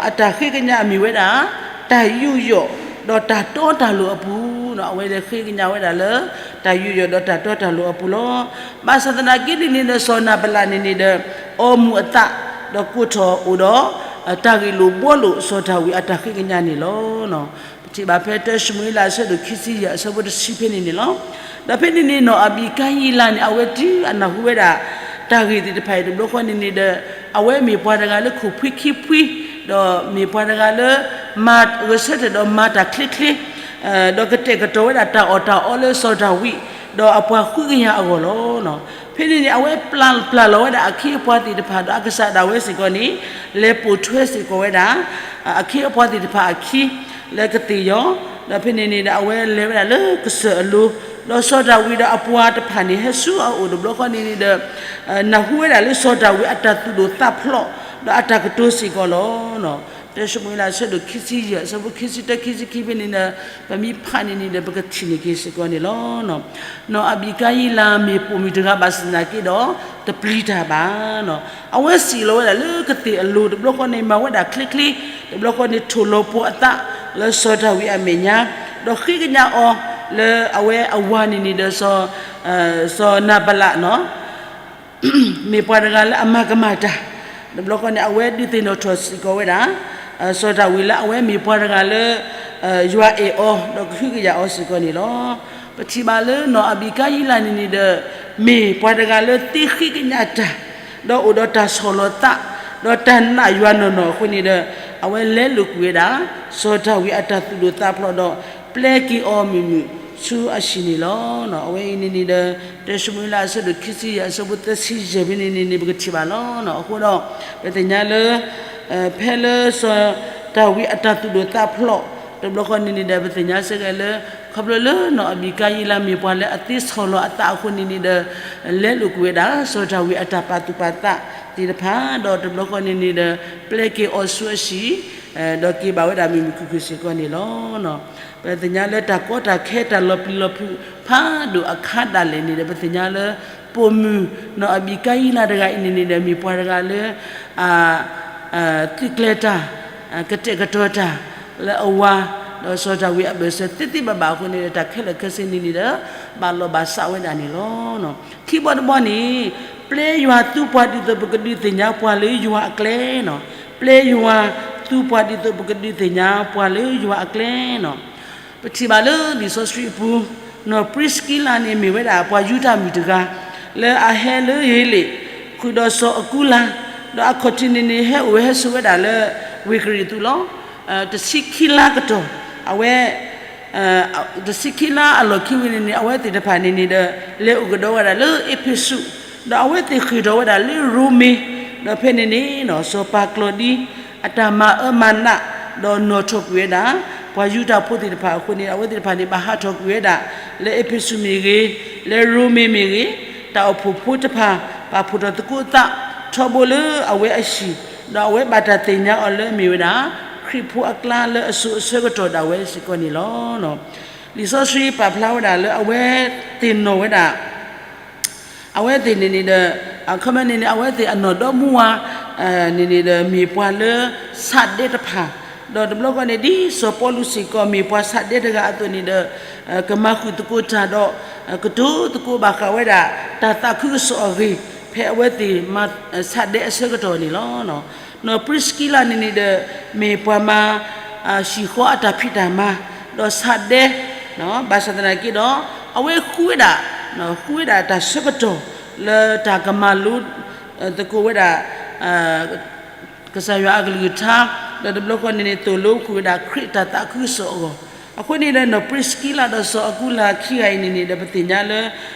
အတၢ်ဃ့ကညးအမ့ၢ်ဝဲဒၣ် တၢ်ယူးယီၣ်ဒီးတၢ်တီတၢ်လိၤအပူၤနီၤ. အဝဲလဲၤဃ့ကညးဝဲဒၣ်လၢ တၢ်ယူးယီၣ်ဒီးတၢ်တီတၢ်လိၤအပူၤလီၤ. ဘၣ်ဆၣ်သနာ်က့န့ၣ်န့ၣ်ဒီး စီၤနၤဘလးန့ၣ်န့ၣ်ဒီး အီမူးအသး ဒီးကိးထီၣ်အိၣ်ဒီး တၢ်ဂ့ၢ်လိာ်ဘှီလိာ် စီၤဒၤဝံးအတၢ်ဃ့ကညးန့ၣ်လီၤ. ပထံၣ်ဘၣ်ဖဲတၢၡမူၤအ့လးအဆၢဒိၣ်ခံဆံယဲၢ် အဆၢဖိတဆံဖဲန့ၣ်န့ၣ်လီၤ. ဒီးဖဲန့ၣ်န့ၣ် နီၢ်အဘံကါယံလၤန့ၣ် အဝဲတုၤအနၢ်ဟူဝဲဒၣ် တၢ်ဂ့ၢ်သ့ၣ်တဖၣ်အံၤတဘျီဃီန့ၣ်န့ၣ်ဒီး အဝဲမ့ၢ်ပှၤတဂၤလၢခိၣ်ဖှံခံဖှံ, ဒီးမ့ၢ်ပှၤတဂၤလၢ မၤဂဲၤဆၢထၢၣ်ဒီးမၤတၢ်ချ့ချ့, ဒီးကတဲာ်ကတီၤဝဲဒၣ်တၢ်အီၣ်တၢ်အီလၢစီၤဒၤဝံး ဒီးအပှၤဃုကယၤအဂီၢ်လီၤ. ဖဲန့ၣ်န့ၣ် အဝဲပျၢ်လီၤဝဲဒၣ်အခ့အပှၤသ့ၣ်တဖၣ် ဒီးအကစၢ်ဒၣ်ဝဲစ့ၢ်ကီးန့ၣ် လဲၤပိာ်ထွဲစ့ၢ်ကီးဝဲဒၣ် အခ့အပှၤသ့ၣ်တဖၣ်အခံ လၢကသ့ၣ်ယီၤ, ဒီးဖဲန့ၣ်န့ၣ်ဒီး အဝဲလဲၤဝဲဒၣ်လၢကစၢၢ်အလိၤ, ဒီးစီၤဒၤဝံးဒီးအပှၤတဖၣ်န့ၣ် ဟဲဆူအအိၣ်တဘျီဃီန့ၣ်န့ၣ်ဒီး နၢ်ဟူဝဲဒၣ်လၢစီၤဒၤဝံးအတၢ်သူၣ်ဒိၣ်သးဖျိး ဒီးအတၢ်ကတိၤစ့ၢ်ကီးလီၤ. တၢၡမူၤအ့လး အဆၢဒိၣ်ခံဆံယဲၢ် အဆၢဖိခံဆံတၢ ခံဆံခံဖဲန့ၣ်ဒီး ပမ့ၢ်ဖးန့ၣ်န့ၣ်ဒီး ပကထံၣ်န့ၢ်က့ၤစ့ၢ်ကီးန့ၣ်လီၤ. နီၢ်အဘံကါယံလၤမ့ၢ်ပိာ်မုၣ်တဂၤဘၣ်ဆၣ်သနာ်က့ဒီး တပျံၤတၢ်ဘၣ်. အဝဲစံၣ်လီၤဝဲဒၣ်လၢကသ့ၣ်အလိၤ တဘျီဃီန့ၣ် မၤဝဲဒၣ်ချ့ချ့, တဘျီဃီန့ၣ် ထိၣ်လီၤပှီၤအသးလၢစီၤဒၤဝံးအမဲာ်ညါ, ဒီးဃ့ကညးအီၤ လၢအဝဲအဝၤန့ၣ်န့ၣ်ဒီး စီၤနၤဘလးနီၤ မ့ၢ်ပှၤတဂၤလၢအမၤကမၣ်တၢ်, တဘျီဃီန့ၣ် အဝဲဒုးသ့ၣ်နီၣ်ထီၣ်စ့ၢ်ကီးဝဲဒၣ် စီၤဒၤဝံးလၢအဝဲမ့ၢ်ပှၤတဂၤလၢ ယွၤအဲၣ်အီၤ ဒီးကဟုကယာ်အီၤစ့ၢ်ကီးန့ၣ်လီၤ. ပထံၣ်ဘၣ်လၢနီၢ်အဘံကါယံလးန့ၣ်န့ၣ်ဒီး မ့ၢ်ပှၤတဂၤလၢသ့ဃ့ကညးတၢ်, ဒီးအိၣ်ဒီးတၢ်ဆီၣ်လီၤသး, ဒီးတၢ်နာ်ယွၤနီၢ်နီၢ်အဃိန့ၣ်ဒီး အဝဲလဲလိာ်ကွံာ်ဝဲဒၣ် စီၤဒၤဝံးအတၢ်သူၣ်ဒိၣ်သးဖျိးဒီး ပျဲက့ၤအီၤမုာ်မုာ်ဆူအဟံၣ်န့ၣ်လီၤ. အဝဲအံၤန့ၣ်န့ၣ်ဒီး တၢၡမူၤအ့လးအဆၢဒိၣ်ခံဆံယဲၢ် အဆၢဖိသၢဆံယဲၢ်ဖဲန့ၣ်န့ၣ်န့ၣ် ပကထံၣ်ဘၣ်လီၤ. အဃိဒီး ပသ့ၣ်ညါလၢ ဖဲလၢစီၤဒၤဝံးအတၢ်သူၣ်ဒိၣ်သးဖျိး တဘျီဃီန့ၣ်န့ၣ်ဒီး ပသ့ၣ်ညါစ့ၢ်ကီးလၢ ခီဖျိလၢနီၢ်အဘံကါယံလးမ့ၢ်ပှၤလၢအသ့ဆီၣ်လီၤအသးအဃိန့ၣ်န့ၣ်ဒီး လဲလိာ်ကွံာ်ဝဲဒၣ် စီၤဒၤဝံးအတၢ်ပာ်သူၣ်ပာ်သးသ့ၣ်တဖၣ် ဒီးတဘျီဃီန့ၣ်န့ၣ်ဒီး ပျဲက့ၤအီၤဆူအဟံၣ် ဒီးက့ၤဘၣ်ဝဲဒၣ်မုာ်မုာ်ခုၣ်ခုၣ်စ့ၢ်ကီးန့ၣ်လီၤ. ပသ့ၣ်ညါလၢတၢ်ကီတၢ်ခဲတၢ်လီၤပျံၤလီၤဖုးဖးဒိၣ်အခါဒၣ်လဲာ်န့ၣ်ဒီး ပသ့ၣ်ညါလၢ ပိာ်မုၣ်နီၢ်အဘံကါယံလးတဂၤအံၤန့ၣ်န့ၣ်ဒီး မ့ၢ်ပှၤတဂၤလၢ သုးကျဲၤတၢ် ကတဲာ်ကတီၤတၢ် လၢအဝၤ ဒီးစီၤဒၤဝံးအဘၢၣ်စၢၤသ့သ့ဘၣ်ဘၣ်အဃိန့ၣ်ဒီး တၢ်ခဲလၢာ်ခဲဆ့န့ၣ်န့ၣ်ဒီး ဘၣ်လီၢ်ဘၣ်စးဝဲဒၣ်န့ၣ်လီၤ. ခံဘီတဘီန့ၣ် ပျဲယွၤသူပှၤဒ်သိးပကဒုးသ့ၣ်ညါပှၤလၢယွၤအကျဲနီၤ, ပျဲယွၤသူပှၤဒ်သိးပကဒုးသ့ၣ်ညါပှၤလၢယွၤအကျဲနီၤ. ပထံၣ်ဘၣ်လၢလံာ်စီဆှံအပူၤ နီၢ်ပြံစကံလးန့ၣ်မ့ၢ်ဝဲဒၣ်ပှၤယူဒၤမုၣ်တဂၤ လၢအဟဲလၢဟ့လ့ၣ် ဃုာ်ဒီးစီၤအကူလါ, ဒီးအခီၣ်ထံးန့ၣ်န့ၣ် ဟဲအိၣ်ဟဲဆိးဝဲဒၣ်လၢ ဝ့ၢ်ကရံၣ်သူးလီၤ. တဆံခံလါကတီၢ် အဝဲ တဆံခံလါအလီၢ်ခံဝံၤန့ၣ်န့ၣ် အဝဲသ့ၣ်တဖၣ်န့ၣ်န့ၣ်ဒီး လဲၤအိၣ်ကဒီးဝဲဒၣ်လၢအ့းဖ့းစူး, ဒီးအဝဲသ့ၣ်ဃ့ၢ်ထီၣ်ဝဲဒၣ်လၢရိမ့ၤ, ဒီးဖဲန့ၣ်န့ၣ် စီၤပၤကျီၤဒံ အတၢ်မၤအၢမၤနး ဒီးနီၣ်ထီၣ်ကွံာ်ဝဲဒၣ် ပှၤယူဒၤဖိသ့ၣ်တဖၣ်အဃိန့ၣ် အဝဲသ့ၣ်တဖၣ်န့ၣ် ဘၣ်ဟးထီၣ်ကွံာ်ဝဲဒၣ် လၢအ့းဖ့းစူးမ့ၢ်ဂ့ၤ, လၢရိမ့ၤမ့ၢ်ဂ့ၤ, တၢ်အိၣ်ဖှိၣ်ဖိတဖၣ် ပာ်ဖှိၣ်ထီၣ်သကိးသး ထီဘိလၢအဝဲအဟံၣ်, ဒီးအဝဲဘၣ်တၢ်သ့ၣ်ညါအီၤလၢအမ့ၢ်ဝဲဒၣ် ခရံာ်ဖိအကျါလၢအစိၤအဆၢကတီၢ်ဒၣ်ဝဲစ့ၢ်ကီးန့ၣ်လီၤ. လံာ်စီဆှံပာ်ဖျါဝဲဒၣ်လၢအဝဲသ့ၣ်နီၣ်ဝဲဒၣ် အဝဲသ့ၣ်န့ၣ်န့ၣ်ဒီး အခီပညီန့ၣ်န့ၣ် အဝဲသ့ၣ်အနီၢ်ဒီမါဝၤ န့ၣ်န့ၣ်ဒီး မ့ၢ်ပှၤလၢဆးဒဲတဖၣ်, ဒီးတဘျီဃီန့ၣ် ဒ်စီၤပီလူးစ့ၢ်ကီး မ့ၢ်ပှၤဆးဒဲတဂၤအသိးန့ၣ်ဒီး ကမၤဃုာ်သကိးတၢ်ဒီး ကတိၤသကိးဘၣ်ဃးဝဲဒၣ် တၢ်သးခုကစီၣ်အဂ့ၢ် ဖဲအဝဲသ့ၣ်မၤဆးဒဲအဆၢကတီၢ်န့ၣ်လီၤ. နီၢ်ပြံစကံလးန့ၣ်န့ၣ်ဒီး မ့ၢ်ပှၤမၤ ဟံၣ်ဃီအတၢ်ဖံးတၢ်မၤ ဒီးဆးဒဲ ဘၣ်ဆၣ်သနာ်က့ဒီး အဝဲဃုဝဲဒၣ် ဃုဝဲဒၣ်တၢ်ဆၢကတီၢ် လၢတၢ်ကမၤလိသကိးဝဲဒၣ် ကစၢ်ယွၤအကလုၢ်ကထါ ဒီးတဘျီဃီန့ၣ်န့ၣ် သိၣ်လိဃုာ်ဝဲဒၣ်ခရံာ်တၢ်သးခုကစီၣ်အဂီၢ်, အဃိန့ၣ်ဒီး နီၢ်ပြံစကံလးဒီးစီၤအကူလၤခံဂၤအံၤန့ၣ်န့ၣ်ဒီး ပသ့ၣ်ညါလၢ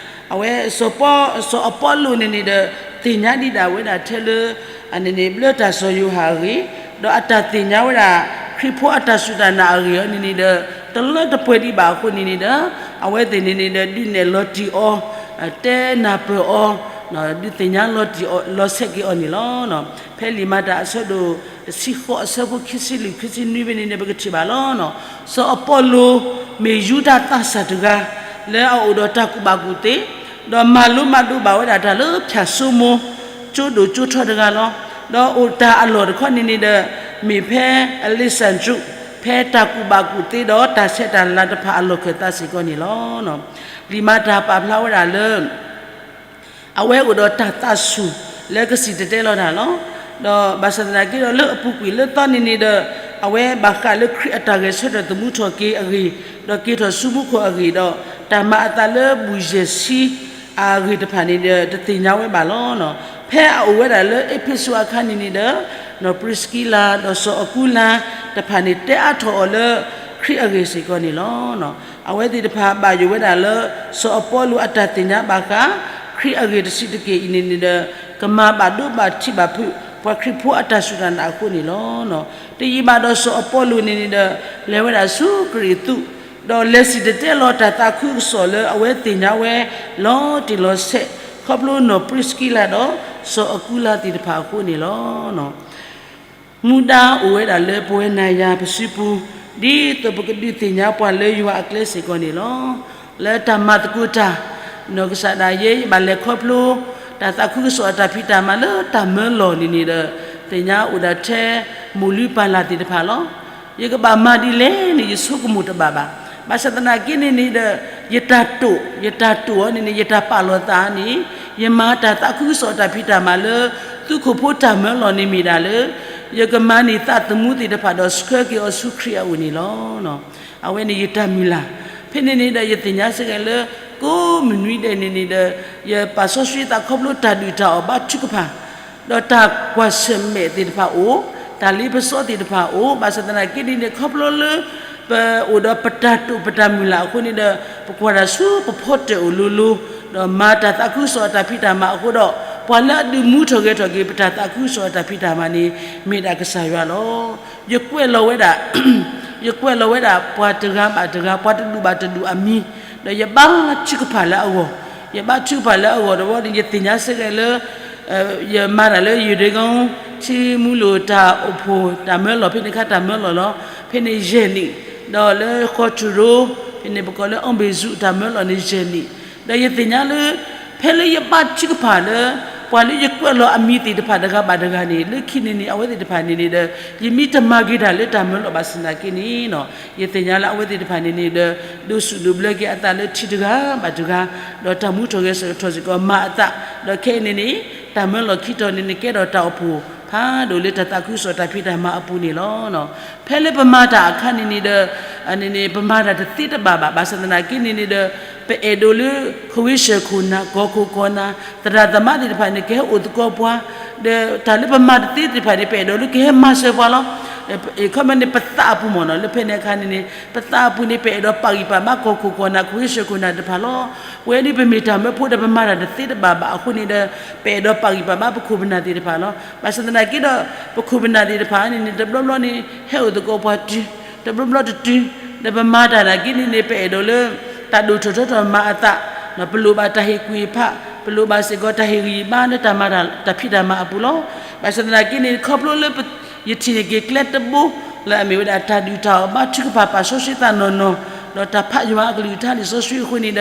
အဝဲ စီၤအပီလူးန့ၣ်န့ၣ်ဒီး သ့ၣ်ညါဒံးဒၣ်ဝဲဒၣ်ထဲလၢ အန့ၣ်န့ၣ် ဘျၢတၢ်စီၤယိၤဟၣ်အဂ့ၢ်, ဒီးအတၢ်သ့ၣ်ညါဝဲဒၣ် ခရံာ်ဖိအတၢ်စူၢ်တၢ်နာ်အဂ့ၢ်အံၤန့ၣ်န့ၣ်ဒီး တလၢတပှဲၤဒံးဘၣ်အဃိန့ၣ်န့ၣ်ဒီး အဝဲသ့ၣ်န့ၣ်န့ၣ်ဒီး ဒုးနဲၣ်လီၤတံၢ်အီၤ တဲနၢ်ပၢၢ်အီၤ ဒုးသ့ၣ်ညါလီၤတံၢ်အီၤ လီၤဆဲးက့ၤအီၤန့ၣ်လီၤ. ဖဲလံာ်မၤတၢ်အဆၢဒိၣ်တဆံဃိး အဆၢဖိခံဆံလွံၢ် ခံဆံနွံဖဲန့ၣ်န့ၣ် ပကထံၣ်ဘၣ်လီၤ. စီၤအပီလူး မ့ၢ်ယူဒၤသးစၢ်တဂၤ လၢအအိၣ်ဒီးတၢ်ကူၣ်ဘၣ်ကူၣ်သ့ ဒီးမၤလိမၤဒိးဘၣ်ဝဲဒၣ်တၢ်လၢဖၠၣ်စိမိၤ ကၠိဒိၣ်ကၠိထီတဂၤလီၤ. ဒီးအိၣ်တၢ်အလီၢ်တခီန့ၣ်န့ၣ်ဒီး မ့ၢ်ဖဲအလ့းစၣ်ဒြူး ဖဲတၢ်ကူၣ်ဘၣ်ကူၣ်သ့ဒီးတၢ်ဆဲးတၢ်လၤတဖၣ်အလီၢ်ခၢၣ်သးစ့ၢ်ကီးန့ၣ်လီၤ. လံာ်မၤတၢ်ပာ်ဖျါဝဲဒၣ်လၢ အဝဲအိၣ်ဒီးတၢ်သးဆူၣ်လၢကစံၣ်တဲၤတဲလီၤတၢ်လီၤ. ဒီးဘၣ်ဆၣ်သနာ်က့ဒီး လၢအပူၤကွံာ်လၢသီန့ၣ်န့ၣ်ဒီး အဝဲဘၣ်ဃးလၢခရံာ်အတၢ်ဂဲၤဆၢထၢၣ်သမူထီၣ်က့ၤအဂ့ၢ်, ဒီးက့ၤထီၣ်ဆူမူခိၣ်အဂ့ၢ်ဒီး တၢ်မၤအသးလၢဘူၣ်ယဲၢ်ဆံအဂ့ၢ်တဖၣ်န့ၣ်ဒီး တသ့ၣ်ညါဝဲဘၣ်လီၤ. ဖဲအအိၣ်ဝဲဒၣ်လၢအ့းဖ့းစူးအခါန့ၣ်န့ၣ်ဒီး နီၢ်ပြံစကံလးဒီးစီၤအကူလၤတဖၣ်န့ၣ် တဲအါထီၣ်အီၤလၢခရံာ်အဂ့ၢ်စ့ၢ်ကီးန့ၣ်လီၤ. အဝဲသ့ၣ်တဖၣ်ဘၣ်ယိၣ်ဝဲဒၣ်လၢ စီၤအပီလူးအတၢ်သ့ၣ်ညါဘၣ်ဃး ခရံာ်အဂ့ၢ်တဆံးတက့ၢ်အံၤန့ၣ်န့ၣ်ဒီး ကမၤဘၣ်ဒိဘၣ်ထံးဘၣ်ဖုး ပှၤခရံာ်ဖိအတၢ်စူၢ်တၢ်နာ်အဃိန့ၣ်လီၤ. တယံာ်ဘၣ်ဒီးစီၤအပီလူးန့ၣ်န့ၣ်ဒီး လဲၤဝဲဒၣ်ဆူကရံၣ်သူး, ဒီးလဲၤစံၣ်တဲၤတဲလီၤတၢ်သးခုကစီၣ်လၢအဝဲသ့ၣ်ညါဝဲ လီၤတံၢ်လီၤဆဲး ခီဖျိနီၢ်ပြံစကံလးဒီး စီၤအကူလၤသ့ၣ်တဖၣ်အဃိန့ၣ်လီၤ. မူဒါအိၣ်ဝဲဒၣ်လၢပဝဲနၤယၤပစုပူၤ ဒ်သိးပကဒုးသ့ၣ်ညါပှၤလၢယွၤအကျဲစ့ၢ်ကီးန့ၣ်လီၤ. လၢတၢ်မၤသကိးတၢ် နီၢ်ကစၢ်ဒၣ်ယဲ ယဘၣ်လဲၤခီဖျိ တၢ်သးခုကစီၣ်အတၢ်ဖံးတၢ်မၤလၢတၢ်မၢလီၢ်န့ၣ်န့ၣ်ဒီး သ့ၣ်ညါအိၣ်ဒၣ်ထဲ မိၢ်လုၢ်ပၢ်လၢ်သ့ၣ်တဖၣ်လီၤ. ယကဘၣ်မၤဒ်လဲၣ်န့ၣ် ယဆိကမိၣ်တဘၣ်ဘၣ်. ဘၣ်ဆၣ်သနာ်က့န့ၣ်န့ၣ်ဒီး ယတၢ်တိာ်, ယတၢ်တိာ်အီၤန့ၣ်န့ၣ် ယတၢ်ပာ်လီၤသးန့ၣ်, ယမၤတၢ်သးခုကစီၣ်အတၢ်ဖံးတၢ်မၤလၢ သုးခိၣ်ဖိတၢ်မၢလီၤန့ၣ်မ့ၢ်ဒၣ်လၢ ယကမၤန့ၢ်သးသမူသ့ၣ်တဖၣ်ဒီးဆှၢက့ၤအီၤဆူခရံာ်အအိၣ်န့ၣ်လီၤ. အဝဲန့ၣ်ယတၢ်မုၢ်လၢ်, ဖဲန့ၣ်န့ၣ်ဒီးယသ့ၣ်ညါစ့ၢ်ကီးလၢ ကိးမုၢ်နွံဒဲးန့ၣ်န့ၣ်ဒီး ယပာ်စီဆှံသးခီဖျိတၢ်ဒုၣ်တၢ်အီၣ်ဘါထုကဖၣ် ဒီးတၢ်ကွၢ်ဆၢၣ်မဲာ်သ့ၣ်တဖၣ်အိၣ်, တၢ်လ့ပစီသ့ၣ်တဖၣ်အိၣ်, ဘၣ်ဆၣ်သနာ်က့န့ၣ်န့ၣ် ခီဖျိလၢ ပအိၣ်ဒီးပတၢ်တိာ်ပတၢ်မုၢ်လၢ်အဃိန့ၣ်ဒီး ပကွၢ်တၢ်ဆူပဖီတၢၣ်အိၣ်လိၤလိၤ, ဒီးမၤတၢ်သးခုကစီၣ်အတၢ်ဖံးတၢ်မၤအဃိဒီး ပှၤလၢအဒုးမူထီၣ်ဂဲၤထီၣ်က့ၤ ပတၢ်သးခုကစီၣ်အတၢ်ဖံးတၢ်မၤန့ၣ် မ့ၢ်ဒၣ်ကစၢ်ယွၤလီၤ. ယကွဲးလီၤဝဲဒၣ် ယကွဲးလီၤဝဲဒၣ် ပှၤတဂၤဘၣ်တဂၤ, ပှၤတဒူၣ်ဘၣ်တဒူၣ်အမံၤ, ဒီးယဘါထုကဖၣ်လၢအဂီၢ်, ယဘါထုကဖၣ်လၢအဂီၢ်ဒီး ယသ့ၣ်ညါစ့ၢ်ကီးလၢ ယမၤတၢ်လၢယိၤဒ့ကီ ထံမူလိာ်တၢ်အိၣ်ဖှိၣ်တၢ်မၢလီၤ ဖဲန့ၣ်အခါတၢ်မၢလီၤလီၤ. ဖဲန့ၣ်ယဲၢ်နံၣ်, ဒီးလၢဃီထူရိ, ဖဲန့ၣ်ပကိးလၢ အီၣ်ဘ့ၣ်စူး တၢ်မၢလီၤန့ၣ်ယဲၢ်နံၣ်, ဒီးယသ့ၣ်ညါလၢ ဖဲလၢယဘါထုကဖၣ်လၢ ပှၤလၢယကွဲးလီၤအမံၤသ့ၣ်တဖၣ်တဂၤဘၣ်တဂၤန့ၣ် လၢခံန့ၣ်န့ၣ် အဝဲသ့ၣ်တဖၣ်န့ၣ်န့ၣ်ဒီး ယမ့ၢ်တမၤက့ၤတၢ်လၢတၢ်မၢလီၤဘၣ်ဆၣ်သနာ်က့န့ၣ် ယသ့ၣ်ညါလၢအဝဲသ့ၣ်တဖၣ်န့ၣ်န့ၣ်ဒီး ဒိးစူၣ်ဒိးဘျၢက့ၤအသးလၢထံတဂၤဘၣ်တဂၤ, ဒီးတၢ်မူထီၣ်ဂဲၤထီၣ်စ့ၢ်ကီးမၤအသး, ဒီးခဲအံၤန့ၣ်န့ၣ် တၢ်မၢလီၤခံတီၤန့ၣ်န့ၣ် ကဲထီၣ်တၢ်အိၣ်ဖှိၣ်ဖးဒိၣ်လၢတၢ်သးခုကစီၣ်တၢ်ဖံးတၢ်မၤအပူၤန့ၣ်လီၤ. ဖဲလၢပမၤတၢ်အခါန့ၣ်န့ၣ်ဒီး န့ၣ်န့ၣ် ပမၤတၢ်တသ့တဘၣ်ဘၣ် ဘၣ်ဆၣ်သနာ်က့န့ၣ်န့ၣ်ဒီး ပအဲၣ်ဒိးလၢ ခိၣ်ဝ့ၢ်ဆၢၣ်ခိၣ်နၢ် ကီၢ်ခိၣ်ကီၢ်နၢ် သရၣ်သမါသ့ၣ်တဖၣ်န့ၣ် ကဟဲအိၣ်သကိးပှၤ, ဒီးတၢ်လၢပမၤတသ့သ့ၣ်တဖၣ်န့ၣ် ပအဲၣ်ဒိးလၢကဟဲမၤစၢၤပှၤလီၤ. အခီပညီန့ၣ် ပသးအပူၤမ့ၢ်နီၤ လၢဖဲန့ၣ်အခါန့ၣ်န့ၣ် ပသးအပူၤန့ၣ် ပအဲၣ်ဒိးပာ်ဂံၢ်ပာ်ဘါကီၢ်ခိၣ်ကီၢ်နၢ် ခိၣ်ဝ့ၢ်ဆၢၣ်ခိၣ်နၢ်တဖၣ်လီၤ. ပဝဲဒ်ပမ့ၢ်တၢ်မၢဖိဒီး ပမၤတၢ်တသ့တဘၣ်ဘၣ်အဃိန့ၣ်ဒီး ပအဲၣ်ဒိးပာ်ဂံၢ်ပာ်ဘါပခိၣ်ပနၢ်သ့ၣ်တဖၣ်လီၤ. ဘၣ်ဆၣ်သနာ်က့ဒီး ပခိၣ်ပနၢ်သ့ၣ်တဖၣ်န့ၣ်န့ၣ် တဘျီဘျီန့ၣ် ဟဲအိၣ်သကိးပှၤတုၤ, တဘျီဘျီတတုၤ, ဒီးပမၤတၢ်နာ်က့န့ၣ်န့ၣ် ပအဲၣ်ဒိးလၢ တၢ်ဒိၣ်ထီၣ်ထီထီၣ်မၤအသး, ပလိၣ်ဘၣ်တၢ်ဟ့ၣ်ကူၣ်ဟ့ၣ်ဖး, ပလိၣ်ဘၣ်စ့ၢ်ကီးတၢ်ဟ့ၣ်ဂံၢ်ဟ့ၣ်ဘါလၢတၢ်မၤတၢ်ဖံးတၢ်မၤအပူၤလီၤ. ဘၣ်ဆၣ်သနာ်က့န့ၣ် ခီဖျိလၢ ယထံၣ်န့ၢ်က့ၤကျဲတဘိ လၢအမ့ၢ်ဝဲဒၣ်တၢ်ဒုၣ်တၢ်အီၣ်ဘါထုကဖၣ်ပာ်စီဆှံသးနီၢ်နီၢ်, ဒီးတၢ်ဖးယွၤအကလုၢ်ကထါလံာ်စီဆှံအဃိန့ၣ်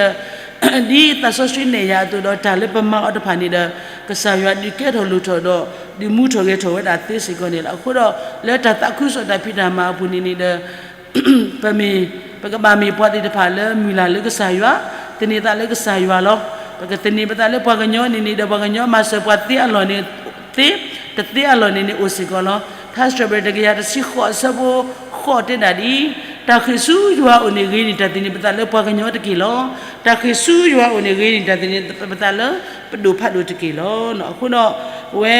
ဒီး ဒ်သးစီဆှံနဲၣ်ယၤအသိးဒီး တၢ်လၢပမၤအီၤတဖၣ်န့ၣ်ဒီး ကစၢ်ယွၤဒုးကဲထီၣ်လိၣ်ထီၣ်ဒီး ဒုးမူထီၣ်ဂဲၤထီၣ်ဝဲဒၣ်သ့စ့ၢ်ကီးန့ၣ်လီၤ. အဃိဒီး လၢတၢ်သးခုကစီၣ်တၢ်ဖံးတၢ်မၤအပူၤန့ၣ်န့ၣ်ဒီး ပမ့ၢ် ပကဘၣ်မ့ၢ်ပှၤသ့ၣ်တဖၣ်လၢမုၢ်လၢ်လၢကစၢ်ယွၤ, သန့ၤသးလၢကစၢ်ယွၤလီၤ. ပကသန့ၤပသးလၢပှၤကညီန့ၣ်န့ၣ်ဒီး ပှၤကညီမၤစၢၤပှၤသ့အလီၢ်န့ၣ် သ့, တသ့အလီၢ်န့ၣ်န့ၣ်အိၣ်စ့ၢ်ကီးလီၤ. ထါစံးထီၣ်ပတြၢၤတကယၤတဆံဃိးအဆၢဖိဃိးတဲဒၣ်ဒ်အံၤ, တၢ်ဃ့ၢ်ဆူယွၤအအိၣ်န့ၣ်ဂ့ၤန့ၢ်တၢ်သန့ၤပသးလၢပှၤကညီတက့ၢ်လီၤ. တၢ်ဃ့ၢ်ဆူယွၤအအိၣ်န့ၣ်ဂ့ၤန့ၢ်တၢ်သန့ၤပသးလၢ ပဒိၣ်ဖးဒိၣ်တက့ၢ်လီၤ. အဃိဒီး ပဝဲ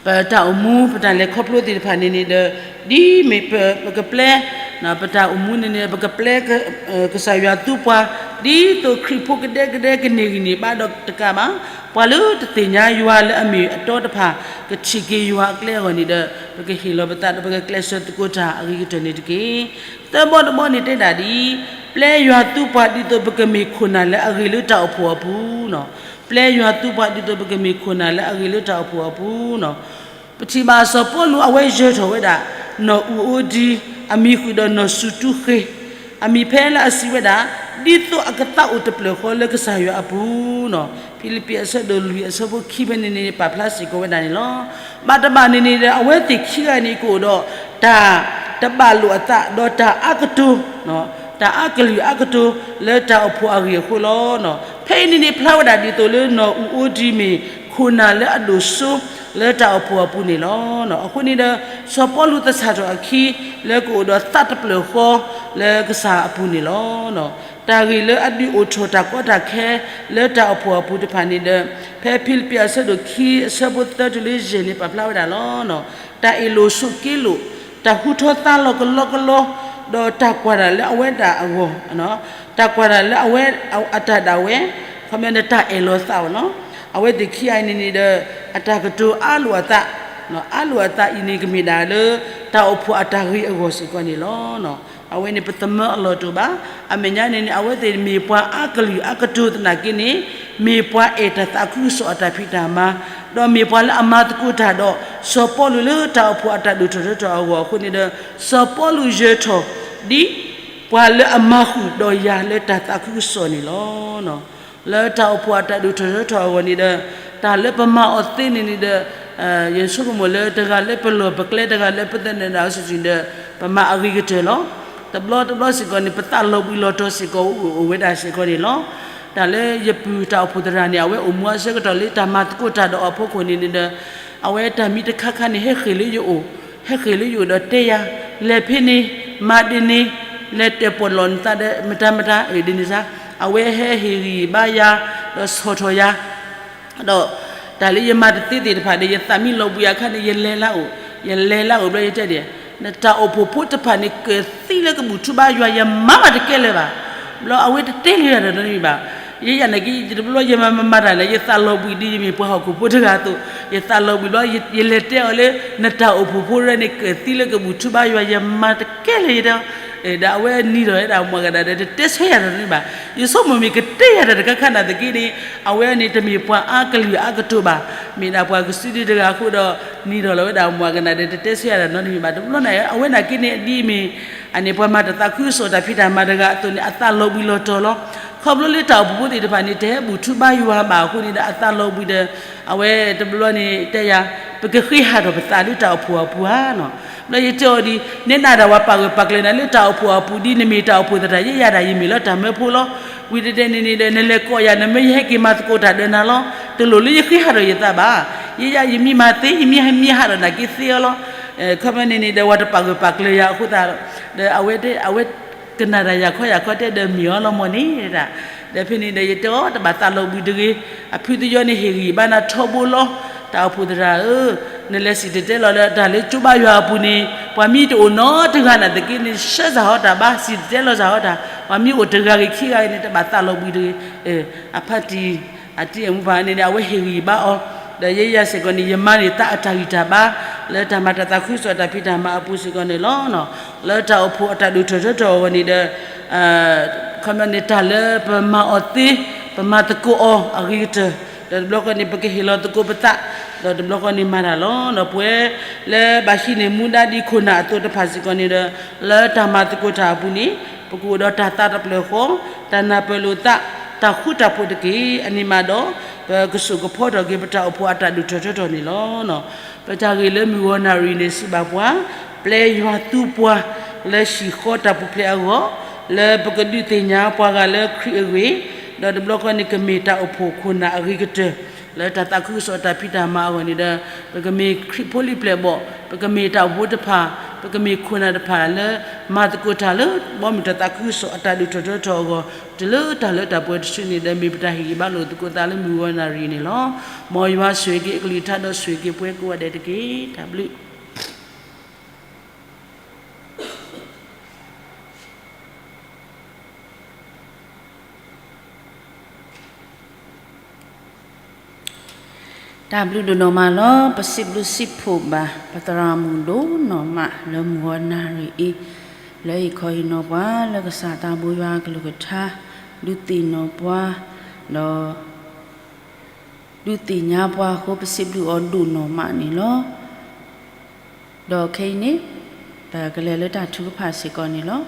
ပတၢ်အိၣ်မူ ပတၢ်လဲၤခီဖျိသ့ၣ်တဖၣ်န့ၣ်န့ၣ်ဒီး ဒ်မ့ၢ်ပ ပကပျဲ ပတၢ်အိၣ်မူန့ၣ်န့ၣ် ပကပျဲ ကစၢ်ယွၤသူပှၤ ဒ်သိးခရံာ်ဖိကဒဲကဒဲကန့ၢ်ဂံၢ်န့ၢ်ဘါဒီးတကးဘၣ် ပှၤလၢတသ့ၣ်ညါယွၤလၢအမ့ၢ်အတီတဖၣ် ကထံၣ်က့ၤယွၤအကျဲအဂီၢ်န့ၣ်ဒီး ပကဟ့ၣ်လီၤပသးဒီးပကကျဲးစၢးသကိးတၢ်အဂ့ၤကတၢၢ်န့ၣ်တက့ၢ်. သၢဘီတဘီန့ၣ်တဲဒၣ်ဒ်အံၤ, ပျဲယွၤသူပှၤဒ်သိးပကမ့ၢ်ခိၣ်နၢ်လၢအဂ့ၤလၢတၢ်အိၣ်ဖှိၣ်အပူၤနီၤ. ပျဲယွၤသူပှၤဒ်သိးပကမ့ၢ်ခိၣ်နၢ်လၢအဂ့ၤလၢတၢ်အိၣ်ဖှိၣ်အပူၤနီၤ. ပထံၣ်ဘၣ်စီၤပီလူးအဝဲယၢၤထီၣ်ဝဲဒၣ် နီၢ်အူးအူဒံ အမံၤဃုာ်ဒီးနီၢ်စူၤတူဃ့, အမံၤဖဲလၢအစံးဝဲဒၣ် ဒ်သိးအကသးအိၣ်တဖျၢၣ်ဃီလၢကစၢ်ယွၤအပူၤနီၤ. ဖံလံးပံးအဆၢဒိၣ်လွံၢ်အဆၢဖိခံဖဲန့ၣ်န့ၣ် ပာ်ဖျါစ့ၢ်ကီးဝဲဒၣ်န့ၣ်လီၤ. ဘၣ်တဘၣ်န့ၣ်န့ၣ်ဒီး အဝဲသ့ၣ်ခံဂၤန့ၣ်ကအိၣ်ဒီး တၢ်တဘၣ်လိာ်အသး ဒီးတၢ်အါကတိၤ တၢ်အါကလုာ်အါကတိၤ လၢတၢ်အိၣ်ဖှိၣ်အဂ့ၢ်အဃိလီၤ. ဖဲအံၤန့ၣ်န့ၣ် ဖျါဝဲဒၣ်ဒ်သိးလၢနီၢ်အူးအူဒံမ့ၢ်ခိၣ်နၢ်လၢအဒိၣ်စိ လၢတၢ်အိၣ်ဖှိၣ်အပူၤန့ၣ်လီၤ. အဃိန့ၣ်ဒီး စီၤပီလူးသဆၣ်ထီၣ်အခံ လၢကအိၣ်ဒီးသးတဖျၢၣ်ဃီ လၢကစၢ်အပူၤန့ၣ်လီၤ. တၢ်ဂ့ၢ်လၢအဒုးအိၣ်ထီၣ်တၢ်ကီတၢ်ခဲ လၢတၢ်အိၣ်ဖှိၣ်အပူၤတဖၣ်န့ၣ်ဒီး ဖဲဖံလံးပံးအဆၢဒိၣ်ခံ အဆၢဖိသၢတုၤလၢယဲၢ်န့ၣ် ပာ်ဖျါဝဲဒၣ်လီၤ. တၢ်အ့ၣ်လိာ်ဆိးက့လိာ်, တၢ်ဟူထီသါလီၤကလီကလီ, ဒီးတၢ်ကွၢ်တၢ်လၢအဝဲဒၣ်အဂီၢ်, တၢ်ကွၢ်တၢ်လၢအဝဲအတၢ်ဒၣ်ဝဲ, ခီပညီန့ၣ် တၢ်အဲၣ်လီၤသးအီၤနီၤ. အဝဲသ့ၣ်ခံဂၤအံၤန့ၣ်န့ၣ်ဒီး အတၢ်ကတိၤအါလိာ်အသး, အါလိာ်အသးအံၤန့ၣ် ကမ့ၢ်ဒၣ်လၢ တၢ်အိၣ်ဖှိၣ်အတၢ်ဂ့ၤအဂီၢ်စ့ၢ်ကီးန့ၣ်လီၤ. အဝဲန့ၣ်ပသမၢအလီၢ်တအိၣ်ဘၣ်. အမဲာ်ညါန့ၣ်န့ၣ် အဝဲသ့ၣ်မ့ၢ်ပှၤအါကလုာ်အါကတိၤသနာ်က့န့ၣ် မ့ၢ်ပှၤအဲၣ်တၢ်သးခုကစီၣ်အတၢ်ဖံးတၢ်မၤ, ဒီးမ့ၢ်ပှၤလၢအမၤသကိးတၢ်ဒီး စီၤပီလူးလၢတၢ်အိၣ်ဖှိၣ်အတၢ်ဒိၣ်ထီၣ်ထီထီၣ်အဂီၢ်အဃိန့ၣ်ဒီး စီၤပီလူးယၢၤထီၣ် ဒ်ပှၤလၢအမၤဃုာ်ဒီးယၤလၢတၢ်သးခုကစီၣ်န့ၣ်လီၤ. လၢတၢ်အိၣ်ဖှိၣ်အတၢ်ဒိၣ်ထီၣ်ထီထီၣ်အဂီၢ်န့ၣ်ဒီး တၢ်လၢပမၤအီၤသ့န့ၣ်န့ၣ်ဒီး ယဆိကမိၣ်လၢတဂၤလၢပလီၢ်ပကျဲ တဂၤလၢပသနၢၣ်ဒၣ်အီၤစုာ်စုာ်ဒီး ပမၤအဂ့ၤကတၢၢ်လီၤ. တဘျီတဘျီစ့ၢ်ကီးန့ၣ် ပသးလီၤဘှံးလီၤတီၤစ့ၢ်ကီးအိၣ်ဝဲဒၣ်စ့ၢ်ကီးန့ၣ်လီၤ. တၢ်လၢယပုၢ်တၢ်အိၣ်ဖှိၣ်သရၣ်န့ၣ် အဝဲအိၣ်မူအဆၢကတီၢ်လၢတၢ်မၤသကိးတၢ်ဒီးအဖီခိၣ်န့ၣ်န့ၣ်ဒီး အဝဲတၢ်မံတခါခါန့ၣ် ဟဲဃ့ၢ်လၢယအိၣ်, ဟဲဃ့ၢ်လၢယအိၣ်ဒီးတဲယၤ, လဲၤဖဲန့ၣ်, မၤဒ်န့ၣ်, လဲၤတဲာ်ပီၣ်လီၢ်နသးဒီးမတၤမတၤ ဒ်န့ၣ်စ့ၢ်, အဝဲဟဲဟ့ၣ်ဂံၢ်ဘါယၤ, ဒီးဆီၣ်ထီၣ်ယၤ ဒီးတၢ်လၢယမၤတသ့သ့ၣ်တဖၣ်ဒီး ယသးမံလီၤဘှံးအခါန့ၣ် ယလဲၤလၢအိၣ်, ယလဲၤလၢအိၣ်ဘျီယတဲဒ်, နတၢ်အိၣ်ဖှိၣ်ဖိတဖၣ်န့ၣ် ကသံလၢကဘူၣ်ထူဘါယွၤ ယမၤမးတကဲလၢၤဘၣ်. ဘျီအဝဲတတဲလၢယၤဒီးနီတမံၤဘၣ်. ယဲယၤနာ်က့ တဘျီယမၤမၤတၢ်န့ၣ် ယသးလီၤဘှံးဒ်ယမ့ၢ်ပှၤဟီၣ်ခိၣ်ဖိတဂၤအသိး, ယသးလီၤဘှံးဘျီ ယလဲၤတဲအီၤလၢ နတၢ်အိၣ်ဖှိၣ်ဖိရဲၣ်န့ၣ် ကသံလၢကဘူၣ်ထူဘါယွၤ ယမၤတကဲလၢၤယတဲ ဒီးအဝဲနံၤဒီးဝဲဒၣ်မၤကနၣ်ဒီး တတဲဆၢယၤဒီးနီတမံၤဘၣ်. ယဆိကမိၣ်မ့ၢ်ကတဲယၤတၢ်တခါခါနာ်သက့န့ၣ် အဝဲန့ၣ်တမ့ၢ်ပှၤအါကလုာ်အါကတိၤဘၣ်, မ့ၢ်ဒၣ်ပှၤကစုဒုတဂၤအဃိဒီး နံၤဒီးလီၤဝဲဒၣ်မၤကနၣ်ဒီး တတဲဆၢယၤဒီးနီတမံၤဘၣ်. တဘျီန့ၣ် အဝဲနာ်က့န့ၣ် ဒ်အမ့ၢ် အန့ၣ်ပှၤမၤတၢ်သးခုကစီၣ်တၢ်ဖံးတၢ်မၤတဂၤအသိးန့ၣ် အသးလီၤဘှံးလီၤတီၤလီၤ. ခီဖျိလၢတၢ်အိၣ်ဖှိၣ်ဖိသ့ၣ်တဖၣ်န့ၣ် တဟဲဘူၣ်ထူဘါယွၤဘၣ်အဃိန့ၣ်ဒီး အသးလီၤဘှံးဒီး အဝဲတဘျီန့ၣ်တဲယၤ, ပကဃ့ဟးထီၣ်ပသးလၢတၢ်အိၣ်ဖှိၣ်အပူၤဧါနီၤ. ဘျီယတဲအီၤဒ်, နဲဒၣ်တၢ်ဝဲပာ်ဂၢၢ်ပာ်ကျၢၤနၤလၢတၢ်အိၣ်ဖှိၣ်အပူၤဒ်နမ့ၢ်တၢ်အိၣ်ဖှိၣ်သရၣ် ယဲယၤဒၣ်ယမ့ၢ်လၢတၢ်မၢဖိလီၤ. ဝံၤတတဲန့ၣ်န့ၣ်ဒီး နလဲၤကိးယၤ နမ့ၢ်ယဟဲက့ၤမၤသကိးတၢ်ဒီးနၤလီၤ. တလိၣ်လၢယဃ့ဟးထီၣ်ယသးဘၣ်. ယဲယၤယမံမၤသ့ ယမံဟးမံဟးထီၣ်နာ်က့သ့အီၤလီၤ. ခီဖျိန့ၣ်န့ၣ်ဒီး ဝဲတပာ်ဂၢၢ်ပာ်ကျၢၤယၤအဃိသတး ဒီးအဝဲ အဝဲကနၣ်တၢ်ယၤခီယၤခီတဲဒီးမ့ၢ်အီၤလီၤမၢ်န့ၣ်ဒၣ်. ဒီးဖဲန့ၣ်ဒီး ယတဲအီၤတဘၣ်သးလီၤဘှံးတဂ့ၤ, အဖုသယီန့ၣ်ဟ့ၣ်ဂံၢ်ဘါနၤထီဘိလီၤ. တၢ်အိၣ်ဖှိၣ်သရၣ်ဧၢ, နလဲၤစံၣ်တဲၤတဲလီၤလၢတၢ်လၢကၠိဘါယွၤအပူၤန့ၣ် ပှၤမ့ၢ်တအိၣ်နီတဂၤနာ်သက့န့ၣ် ဆှၢစ့ၢ်ဟီတၢ်ဘါ စံၣ်တဲၤတဲလီၤစ့ၢ်ဟီတၢ်, ပှၤမ့ၢ်အိၣ်တဂၤဂ့ၤခံဂၤဂ့ၤန့ၣ် တဘၣ်သးလီၤဘှံးတဂ့ၤ. အဖါတံၢ် အတံၢ်အမူဖးန့ၣ်န့ၣ် အဝဲဟ့ၣ်ဂံၢ်ဘါအီၤ, ဒီးယဲယၤစ့ၢ်ကီးန့ၣ် ယမါန့ၣ်သးအတၢ်ဂံၢ်တၢ်ဘါ လၢတၢ်မၤတၢ်သးခုကစီၣ်တၢ်ဖံးတၢ်မၤအပူၤစ့ၢ်ကီးန့ၣ်လီၤ. လၢတၢ်အိၣ်ဖှိၣ်အတၢ်ဒိၣ်ထီၣ်ထီထီၣ်အဂီၢ်န့ၣ်ဒီး ခီပညီန့ၣ် တၢ်လၢပမၤအီၤသ့ ပမၤသကိးအီၤအဂ့ၤကတၢၢ်, ဒီးတဘျီဃီန့ၣ် ပကဟ့ၣ်လီၤသကိးပသး, ဒီးတဘျီဃီန့ၣ်မၤတၢ်လီၤ. ဒီးပဝဲလၢဘၣ်ဟံးန့ၢ်မူဒါဒ်ခိၣ်နၢ်အသိးတဖၣ်စ့ၢ်ကီးန့ၣ်ဒီး လၢတၢ်မၤသကိးတၢ်အပူၤန့ၣ် ပကအိၣ်ဒီးတၢ်သးတဖျၢၣ်ဃီ, တၢ်နၢ်ပၢၢ်လိာ်သး, တၢ်ဃူတၢ်ဖိးတက့ၢ်. အန့ၣ်မးဒီး ပကစိာ်ကဖီထီၣ်က့ၤ ပတၢ်အိၣ်ဖှိၣ်အတၢ်ဒိၣ်ထီၣ်ထီထီၣ်န့ၣ်လီၤ. ပတၢ်ဂ့ၢ်လၢမုၢ်ဂီၤနၣ်ရံၣ်န့ၣ် စံးဘၣ်ပှၤ, ပျဲယွၤသူပှၤ လၢဟံၣ်ဃီတၢ်ပူၤဖျဲးအဂီၢ်, လၢပကဒုးသ့ၣ်ညါပှၤဂၤလၢခရံာ်အဂ့ၢ်, ဒီးတဘျီဃီန့ၣ် ကမ့ၢ်တၢ်အိၣ်ဖှိၣ်ခိၣ်နၢ်အဂ့ၤကတၢၢ်, လၢတၢ်သးခုကစီၣ်တၢ်ဖံးတၢ်မၤအဂီၢ်န့ၣ်ဒီး ပကမ့ၢ်ခရံာ်ဖိလံၤပျဲၢ်ဘီၣ်, ပကမ့ၢ်တၢ်အိၣ်ဖှိၣ်တဖၣ်, ပကမ့ၢ်ခိၣ်နၢ်တဖၣ်လၢ မၤသကိးတၢ်လၢ ဘီမုၢ်တၢ်သးခုကစီၣ်အတၢ်ဒိၣ်ထီၣ်ထီထီၣ်အဂီၢ်, တုၤလၢတၢ်လၢတၢ်ပှဲၤတစုန့ၣ်ဒီး မ့ၢ်ပတၢ်ဟ့ၣ်ဂံၢ်ဘါလိာ်သကိးသးလၢမုၢ်ဂီၤနၣ်ရံၣ်န့ၣ်လီၤ. မ်ယွၤဆိၣ်ဂ့ၤက့ၤအကလုၢ်ကထါဒီးဆိၣ်ဂ့ၤက့ၤပှၤကိးဂၤဒဲးတက့ၢ်. တၢ်ဘျုး တၢ်ဘျုးဒိၣ်နီၢ်မးလီၤ. ပစံးဘျုးစံးဖှိၣ်ဘၣ် ပသရၣ်မုၣ်ဒိၣ်နီၢ်မးလၢမုၢ်ဂီၤနၣ်ရံၣ်အံၤ, လၢဟ့ၣ်ခီဟ့ၣ်နီၤပှၤ လၢကစၢ်သးဘိယွၤအကလုၢ်ကထါ ဒုးသ့ၣ်နီၣ်ပှၤ, ဒီး ဒုးသ့ၣ်ညါပှၤအဃိ ပစံးဘျုးအီၤဒိၣ်နီၢ်မးန့ၣ်လီၤ. ဒီးခဲအံၤန့ၣ် ပကလဲၤလၢတၢ်ထုကဖၣ်စ့ၢ်ကီးန့ၣ်လီၤ.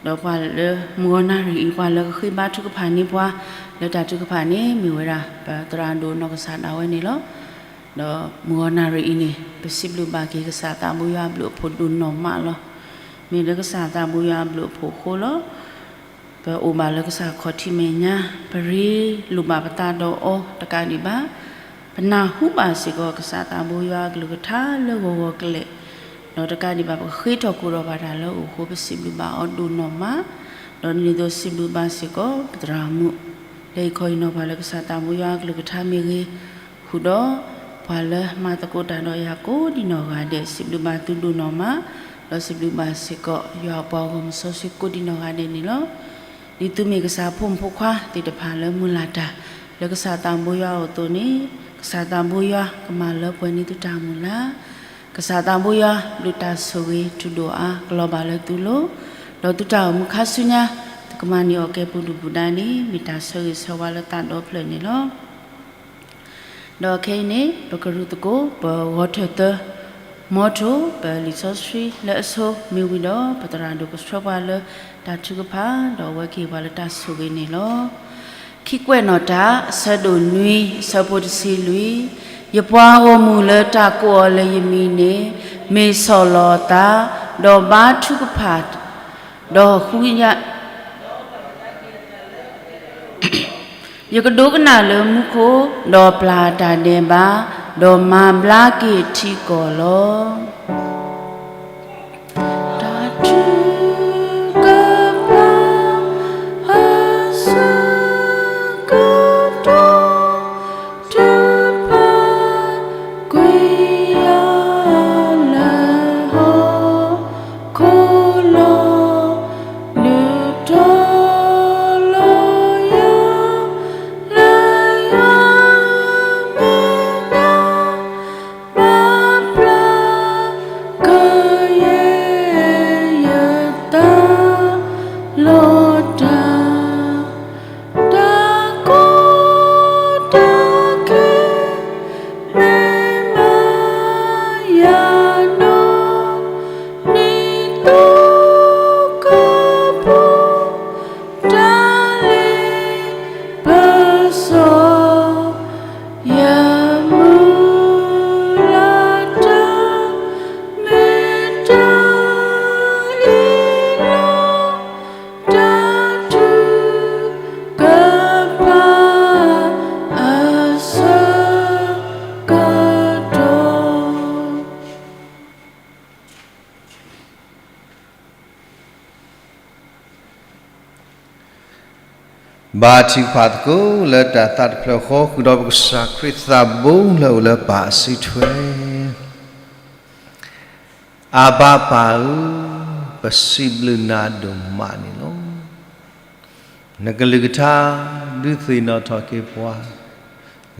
ဒီးပှၤလၢမုၢ်ဂီၤနၣ်ရံၣ်အံၤ ပှၤလၢကဃ့ဘါထုကဖၣ်န့ၢ်ပှၤ လၢတၢ်ထုကဖၣ်န့ၣ် မ့ၢ်ဝဲဒၣ် ပသရၣ်ဒိၣ်နီၢ်ကစၢ်ဒၣ်ဝဲန့ၣ်လီၤ. ဒီးမုၢ်ဂီၤနၣ်ရံၣ်အံၤန့ၣ် ပစံးဘျုးဘၣ်က့ၤကစၢ်သးဘိယွၤအဘျုးအဖှိၣ်ဒိၣ်နီၢ်မးလီၤ. မ့ၢ်လၢကစၢ်သးဘိယွၤအဘျုးအဖှိၣ်အဃိလီၤ. ပအိၣ်ဘၣ်လၢကစၢ်ခီၣ်ထံးမဲာ်ညါ, ပရ့လိာ်ဘၣ်ပသးဒီးအီၤတကးဒံးဘၣ်, ပနၢ်ဟူဘၣ်စ့ၢ်ကီးကစၢ်သးဘိယွၤအကလုၢ်ကထါလၢဂီၤဂီၤကလဲာ်, ဒီးတကးဒံးဘၣ် ပကဃ့ထီၣ်ကိးဒီးဘၣ်တၢ်လၢအအိၣ်အဃိ ပစံးဘျုးဘၣ်အီၤဒိၣ်နီၢ်မး, ဒီးဒ်န့ၣ်အသိးစံးဘျုးဘၣ်စ့ၢ်ကီး ပသရၣ်မုၣ် လၢဟ့ၣ်ခီဟ့ၣ်နီၤပှၤလၢကစၢ်သးဘိယွၤအကလုၢ်ကထါမ့ၢ်ဂ့ၤ, ဃုာ်ဒီး ပှၤလၢမၤသကိးတၢ်ဒီးယၤကိးဒံနီၢ်ဂၤဒဲး စံးဘျုးဘၣ်သုဒိၣ်နီၢ်မး, ဒီးစံးဘျုးဘၣ်စ့ၢ်ကီး ယွၤအပှၤဂီၢ်မုၢ်စီဆှံကိးဒံနီၢ်ဂၤဒဲးန့ၣ်လီၤ. ဒ်သုမ့ၢ်ကစၢ်ဖိမုၣ်ဖိခွါသ့ၣ်တဖၣ်လၢမုၢ်လၢ်တၢ် လၢကစၢ်သးဘိယွၤအအိၣ်အသိးန့ၣ်, ကစၢ်သးဘိယွၤကမၤလၢပှဲၤန့ၢ်သုတၢ်မုၢ်လၢ်, ကစၢ်သးဘိယွၤဘျုးတၢ်ဆိၣ်ဂ့ၤထူဒိၣ်အါကလီၤဘၣ်လၢသုလိၤ, ဒီးသုတၢ်အိၣ်မူခါဆူညါ သုကမၤန့ၢ်အီၤကဲပူၤဒုၣ်ပူၤဒါန့ၣ် မ့ၢ်တၢ်ဆၢဂ့ၤဆၢဝါလၢသးဒီဖျၢၣ်န့ၣ်လီၤ. ဒီးခဲအံၤန့ၣ် ပကရူၢ်သကိး ပဂီၤထၢၣ်သၢ, မ်ထိၣ် ပလံာ်စီဆှံလၢအဆိ မ့ၢ်ဝံၤဒီး ပသရၣ်ဒိၣ်ကဆှၢပှၤလၢတၢ်ထုကဖၣ် ဒီးအဝဲကဟ့ၣ်ပှၤလၢတၢ်ဆိၣ်ဂ့ၤန့ၣ်လီၤ. ခံကွဲးနီၣ်တၢ် အဆၢဒိၣ်နွံ အဆၢဖိတဆံလွံၢ်, ယပှၤဂီၢ်မုၢ်လၢတၢ်ကိးအီၤလၢယမံၤန့ၣ် မ့ၢ်ဆီၣ်လီၤအသး, ဒီးဘါထုကဖၣ် ဒီးဃု ယကဒိကနၣ်လၢမူခိၣ်, ဒီးပျၢ်တၢ်ဒဲးဘး, ဒီးမၤဘျါက့ၤထံကီၢ်လီၤ. တၢ်ထုကဖၣ်အဆၢကတီၢ်, တၢ်ပာ်ကွံာ်ယၤလၢဟီၣ်ခိၣ်လီၤ. ဒုးတီၤလီၤယၤလၢယွၤမဲာ်ညါ, ဘၣ်ပျၢ်ကယဲၢ်ယသးလီၤတၢ်, တၢ်ကီတၢ်ခဲ မ့ၢ်မၤယၤနီၢ်, နံၤသိကပူၤ တၢ်လ့ပစီ ယမုၢ်လၢ်တၢ် မ့ၢ်တၢ်အံၤလီၤ. တၢ်ထုကဖၣ်အဆၢကတီၢ်. ဘါထုကဖၣ်သကိးလၢတၢ်သးတဖျၢၣ်ဃီ ဃုာ်ဒီးပကစၢ်ခရံာ်သးဘိလၢအိၣ်လၢပၢ်အစုထွဲ, အၤဘါပၢ်ဧၢ, ပစံးဘျုးနၤဒိၣ်မးန့ၣ်လီၤ. နကလုၢ်ကထါ ဒုးသ့ၣ်နီၣ်ထီၣ်က့ၤပှၤ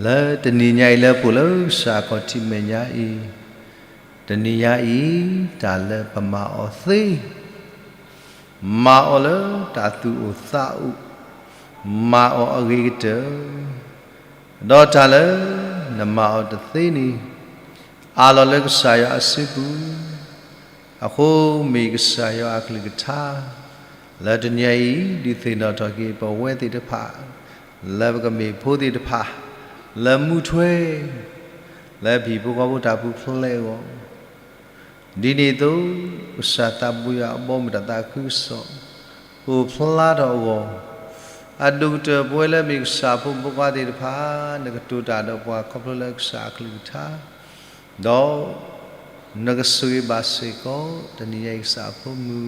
လၢတနံၤညါအံၤလၢပအိၣ်လၢကစၢ်ခီၣ်ထံးမဲာ်ညါအံၤ, တနံၤညါအံၤ တၢ်လၢပမၤအီၤသ့ မၤအီၤလၢတၢ်သူၣ်အိၣ်သးအိၣ်, မၤအီၤအဂ့ၤကတၢၢ်, ဒီးတၢ်လၢနမၤအီၤတသ့န့ၣ် အးလီၤလၢကစၢ်ယွၤအစုပူၤ, အဃိမ့ၢ်ကစၢ်ယွၤအကလုၢ်ကထါ လၢတနံၤအံၤ ဒုးသ့ၣ်နီၣ်ထီၣ်က့ၤပဝဲသ့ၣ်တဖၣ်, လၢပကမ့ၢ်ဖိသ့ၣ်တဖၣ် လၢမူထွဲ လၢဟံၣ်ဖိဃီဖိတၢ်ပူၤဖျဲးအဂီၢ် ဒ်န့ၣ်အသိး ကစၢ်သးဘိယွၤအဘီအမုၢ်တၢ်သးခုကစီၣ် အိၣ်ဖျါထီၣ်အဂီၢ်, အဒိၣ်ကတၢၢ်ပဝဲလၢမ့ၢ်ကစၢ်ဖိမုၣ်ဖိခွါသ့ၣ်တဖၣ် နကတိၤတၢ်ဒီးပှၤခီဖျိလၢကစၢ်အကလုၢ်ကထါ, ဒီးနကဆိၣ်ဂ့ၤဘၣ်စ့ၢ်ကီး တနံၤညါအံၤကစၢ်အဖိမုၣ်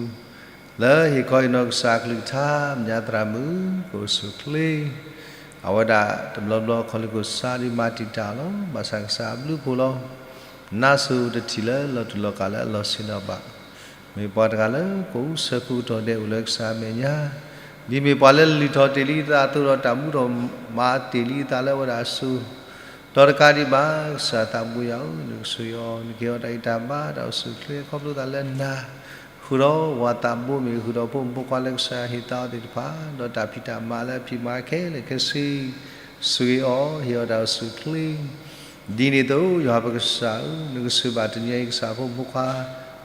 လၢဟ့ၣ်ခီဟ့ၣ်နီၤကစၢ်အကလုၢ်ကထါ မညါသရၣ်မုၣ် ကအိၣ်ဆူၣ်အိၣ်ချ့ အဝဲဒၣ်တဘျီဘျီခီလ့ၢ်ခိၣ်ဆါဒုးမၤတံာ်တာ်အီၤလီၤ. ဘၣ်ဆၣ်ကစၢ်အဘျုးအဖှိၣ်လီၤ. နါစိၤတထံၣ်လၢလီၤတူၢ်လီၤကာ်လၢအလီၢ်ဆ့ၣ်နီၤဘၣ်. မ့ၢ်ပှၤတဂၤလၢကအိၣ်ဆၢဃုာ်ကတီၢ်ဒဲးအိၣ်လၢကစၢ်အမဲာ်ညါ, ဒ်မ့ၢ်ပှၤလၢလုၢ်ထီၣ်တ့ၢ်လံအသးအသိးဒီးတၢ်မူထီၣ်မၤတ့ၢ်လံအသးလၢအဝဲဒၣ်အစိၤ, ဒီးတကးဒံးဘၣ် ကစၢ်သးဘိယွၤဧၢ, နကဆိၣ်ဂ့ၤအီၤ, နကဟ့ၣ်အီၤတၢ်ဂံၢ်တၢ်ဘါ တၢ်အိၣ်ဆူၣ်အိၣ်ချ့ခီဖျိသးလၢနၤ ဃုာ်ဒီးပှၤသးဘိမ့ၢ်ဂ့ၤ, ဃုာ်ဒီးဖိမုၣ်ဖိခွါလၢကစၢ်ဟ့ၣ်သးအီၤသ့ၣ်တဖၣ်, ဒီးတၢ်ဖံးတၢ်မၤလၢအဖံးမၤခဲလၢာ်ခဲဆ့ ဆိၣ်ဂ့ၤအီၤ, ဟ့ၣ်အီၤတၢ်အိၣ်ဆူၣ်အိၣ်ချ့. ဒ်န့ၣ်အသိး ယွၤပကစၢ်ဧၢ, နကဆိၣ်ဂ့ၤဘၣ်တနံၤညါအံၤကစၢ်ဖိမုၣ်ဖိခွါ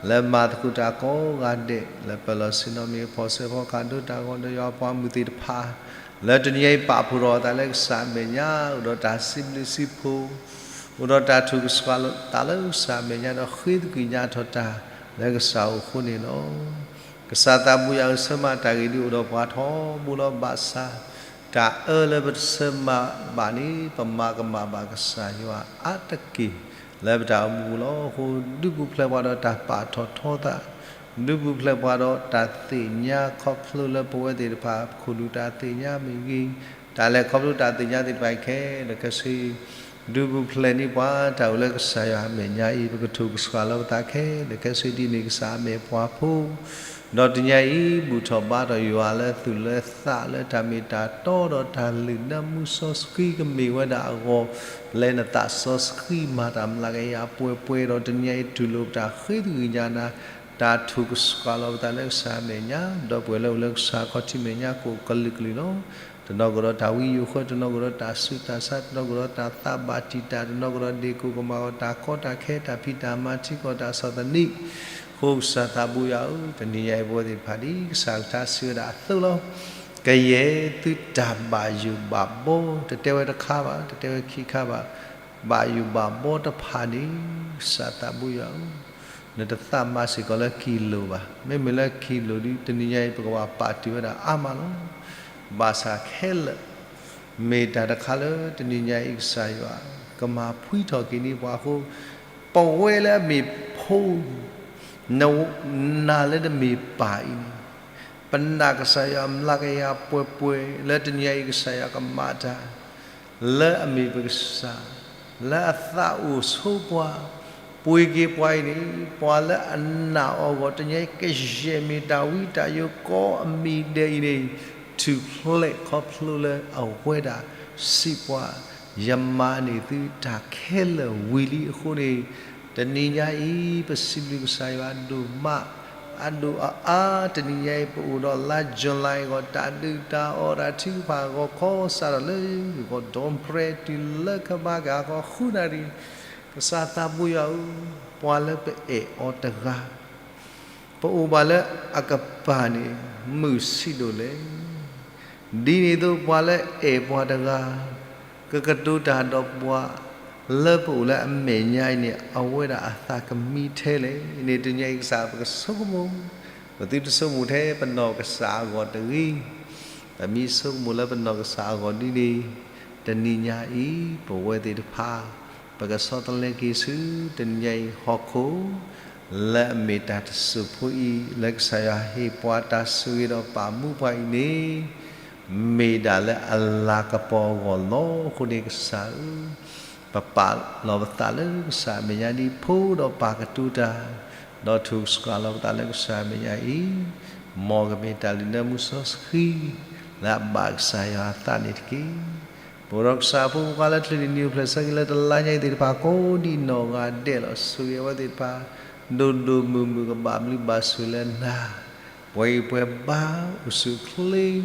လၢမၤသကိးတၢ်ကိးဂၤဒဲး လၢပၢၤလီၢ်ဆ့ၣ်နီၤမ့ၢ်ဂ့ၤ, ဖီၣ်စဲးဖီၣ်ခးဒိတၢ်ဂီၤဒီးယွၤပှၤမုၣ်သ့ၣ်တဖၣ် လၢတနံၤညါအံၤပာ်ဖှိၣ်ထီၣ်အသးလၢကစၢ်အမဲာ်ညါ အိၣ်ဒီးတၢ်စံးဘျုးစံးဖှိၣ် အိၣ်ဒီးတၢ်ထူၣ်ကဆှီလီၤသးလၢကစၢ်အမဲာ်ညါ ဒီးဃ့သကွံာ်ညါထီၣ်တၢ်လၢကစၢ်အအိၣ်အဃိန့ၣ်လီၤ. ကစၢ်သးဘိယွၤဧၢ, ဆၢမၤတၢ်ဂ့ၤဒုးအိၣ်ဒီးပှၤထီဘိလီၤ. ဘၣ်ဆၣ် တၢ်အၢလၢပတဆၢမၤဘၣ်န့ၣ် ပမၤကမၣ်ဘၣ်ကစၢ်ယွၤအါတက့ၢ် လၢပတၢ်အိၣ်မူပူၤလီၤ. အဃိ ဒုးပူၤဖျဲးပှၤဒီးတၢ်ပာ်ထီၣ်ထီသး, ဒုးပူၤဖျဲးပှၤဒီးတၢ်သ့ၣ်ညါခီဖျိလၢပဝဲသ့ၣ်တဖၣ် ပခိၣ်နူာ်တၢ်သ့ၣ်ညါမ့ၢ်ဂ့ၤ, တၢ်လဲၤခီဖျိတၢ်သ့ၣ်ညါသ့ၣ်တဖၣ်ခဲလၢာ်ခဲဆ့ ဒုးပူၤဖျဲးန့ၢ်ပှၤ တၢ်အိၣ်လၢကစၢ်ယွၤအမဲာ်ညါအံၤ ပကထူၣ်ကဆှီလီၤပသးခဲလၢာ်ခဲဆ့ဒ်န့ၣ် ကစၢ်အမ့ၢ်ပှၤဖိ ဒီးတနံၤညါအံၤ ဘူၣ်ထီၣ်ဘါထီၣ်ယွၤလၢသူၣ်လၢသးလၢတၢ်မ့ၢ်တၢ်တီဒီးတၢ်လုၢ် နၢမူစီဆှံကမ့ၢ်ဝဲဒၣ်အဂီၢ်, လဲၤနသးစီဆှံမၤတၢ်မျးကယၤပှဲၤပှဲၤဒီးတနံၤညါအံၤ တူၢ်လိာ်ပတၢ်ဃ့သကွံာ်ညါနၤ, တၢ်ထူၣ်ကဆှီလီၤပသးလၢကစၢ်အမဲာ်ညါ, ဒီပုၢ်ဝဲၢ်လၢအိၣ်လၢကစၢ်ခီၣ်ထံးမဲာ်ညါကိးကလုာ်ကလုာ်လီၤ. တနီၤကဒီးတၢ်ဝံယိၤဃၢ, တနီၤကဒီးတၢ်ဆူးတၢ်ဆါ, တနီၤကဒီးတၢ်သးဘၣ်တံာ်တာ်, တနီၤကဒီးဒ့ၣ်ကိၢ်ကမၣ်ဂီၤ တၢ်ကီတၢ်ခဲ တၢ်ဖံးတၢ်မၤထံကီၢ်တၢ်ဆီၣ်သနံး, အဃိကစၢ်သးဘိယွၤဧၢ, တနံၤညါအံၤပဝဲသ့ၣ်တဖၣ်ဒ်ကစၢ်ကထါစံးဝဲဒၣ်အသိးလီၤ. ကယဲၢ်သုတၢ်ဘၣ်ယိၣ်ဘၣ်ဘီ, တတဲဝဲတခါဘၣ်, တတဲဝဲခံခါဘၣ်, ဘၣ်ယိၣ်ဘၣ်ဘီတဖၣ်န့ၣ် ကစၢ်သးဘိယွၤဧၢ နတသးမၤစ့ၢ်ကီးလၢကံလိာ်ဘၣ်. မ့မ့ၢ်လၢကံလိာ်ဒီး တနံၤညါအံၤ ပကဘၣ်ပာ်တ့ၢ်ဝဲဒၣ်အါမးလီၤ. ဘၣ်ဆၣ်ခဲလၢာ် မ့ၢ်တၢ်တခါလၢတနံၤညါအံၤ ကစၢ်ယွၤ ကမၤဖှံထီၣ်က့ၤန့ၢ်ပှၤအဃိ, ပဝဲလၢအမ့ၢ်ဖိ နနာ်လၢနမ့ၢ်ပၢ်အံၤန့ၣ်, ပနာ်ကစၢ်ယွၤမျးကယၤပှဲၤပှဲၤ လၢတနံၤညါအံၤ ကစၢ်ယွၤကမၤတၢ် လၢအမ့ၢ်ပကစၢ်, လၢအသးအိၣ်ဆိပှၤ, ပှ့ၤက့ၤပှၤအံၤန့ၣ်, ပှၤလၢအနာ်အီၤအဂီၢ် တနံၤညါအံၤ ကယဲၢ်မ့ၢ်တၢ်ဝံတၢ်ယိၤကိးအမံၤဒဲးအံၤန့ၣ်, ထူၣ်ဖျဲးခီဖျိလၢအဝဲဒၣ်စံးပှၤ, ယမၤန့ၢ်သုတၢ်ခဲလၢာ်ဝံၤလံအဃိန့ၣ်, တနံၤညါအံၤ ပစံးဘျုးကစၢ်ယွၤအဒိၣ်မး အဒိၣ်အအါ, တနံၤညါအံၤ ပအိၣ်ဒီးလါ July အဂီၢ် တၢ်ဒုၣ်တၢ်အီၣ်တၢ်ထုကဖၣ်ဂီၤခီစးထီၣ်လၢ ဂီၤဒိးဖရဲတုၤလၢကမၤက့ၤဟါခီဃုနၣ်ရံၣ်, ကစၢ်သးပူၤယွၤဧၢ, ပှၤလၢပအဲၣ်အီၤတဂၤ ပအိၣ်ဘၣ်လၢအကပၤန့ၣ် မုာ်ဆံးဒိၣ်လဲၣ်. ဒ်န့ၣ်အသိး ပှၤလၢအဲၣ်ပှၤတဂၤ ကကတိၤတၢ်ဒီးပှၤ လၢပအိၣ်လၢအမဲာ်ညါအံၤန့ၣ် အဝဲဒၣ်အသးကမံထဲလဲၣ်န့ၣ်, တနံၤညါအံၤကစၢ် ပကဆိကမိၣ်, ပသုတဆိကမိၣ်ထဲပနီၢ်ကစၢ်အဂီၢ်တဂ့ၤ, ပမ့ၢ်ဆိကမိၣ်လၢပနီၢ်ကစၢ်အဂီၢ်ဒ်န့ၣ်, တနံၤညါအံၤ ပဝဲသ့ၣ်တဖၣ် ပကဆီတလဲက့ၤဆူ တနံၤညါအံၤဟီၣ်ခိၣ် လၢအမ့ၢ်တၢ်တစိၢ်ဖိအံၤ လၢကစၢ်ယွၤဟ့ၣ်ပှၤတၢ်ဆိၣ်ဂ့ၤဒီးပာ်မူပှၤအံၤန့ၣ်, မ့ၢ်ဒၣ်လၢအလၤကပီၤအဂီၢ်လီၤ. အဃိန့ၣ် ကစၢ်ဧၢ, ပပာ်လီၤပသးလၢကစၢ်အမဲာ်ညါဒ်ဖိဒီးပၢ်ကတိၤတၢ်, ဒီးထုးစှၤလီၤပသးလၢကစၢ်အမဲာ်ညါအံၤ, မ်ကမ့ၢ်တၢ်လုၢ်နၢမူစီဆှံ လၢအဘၣ်ကစၢ်ယွၤအသးန့ၣ်တက့ၢ်. ပအိၣ်ဒီးကစၢ်အဖိခွါလၢချၢန့ၣ် နံၤအိၣ်ဖျဲၣ်ဆၢက့ၤလၢတလါညါအံၤသ့ၣ်တဖၣ်ကိးဒံးနီၢ်ဂၤဒဲးလီၤ. ဆိၣ်ဂ့ၤအဝဲသ့ၣ်တဖၣ် ဒိၣ်ဒိၣ်မုၢ်မုၢ်ကဘၣ်ဘျုးဘၣ်ဆိၣ်လၢနၤ, ပှဲၤဂံၢ်ပှဲၤဘါအိၣ်ဆူၣ်အိၣ်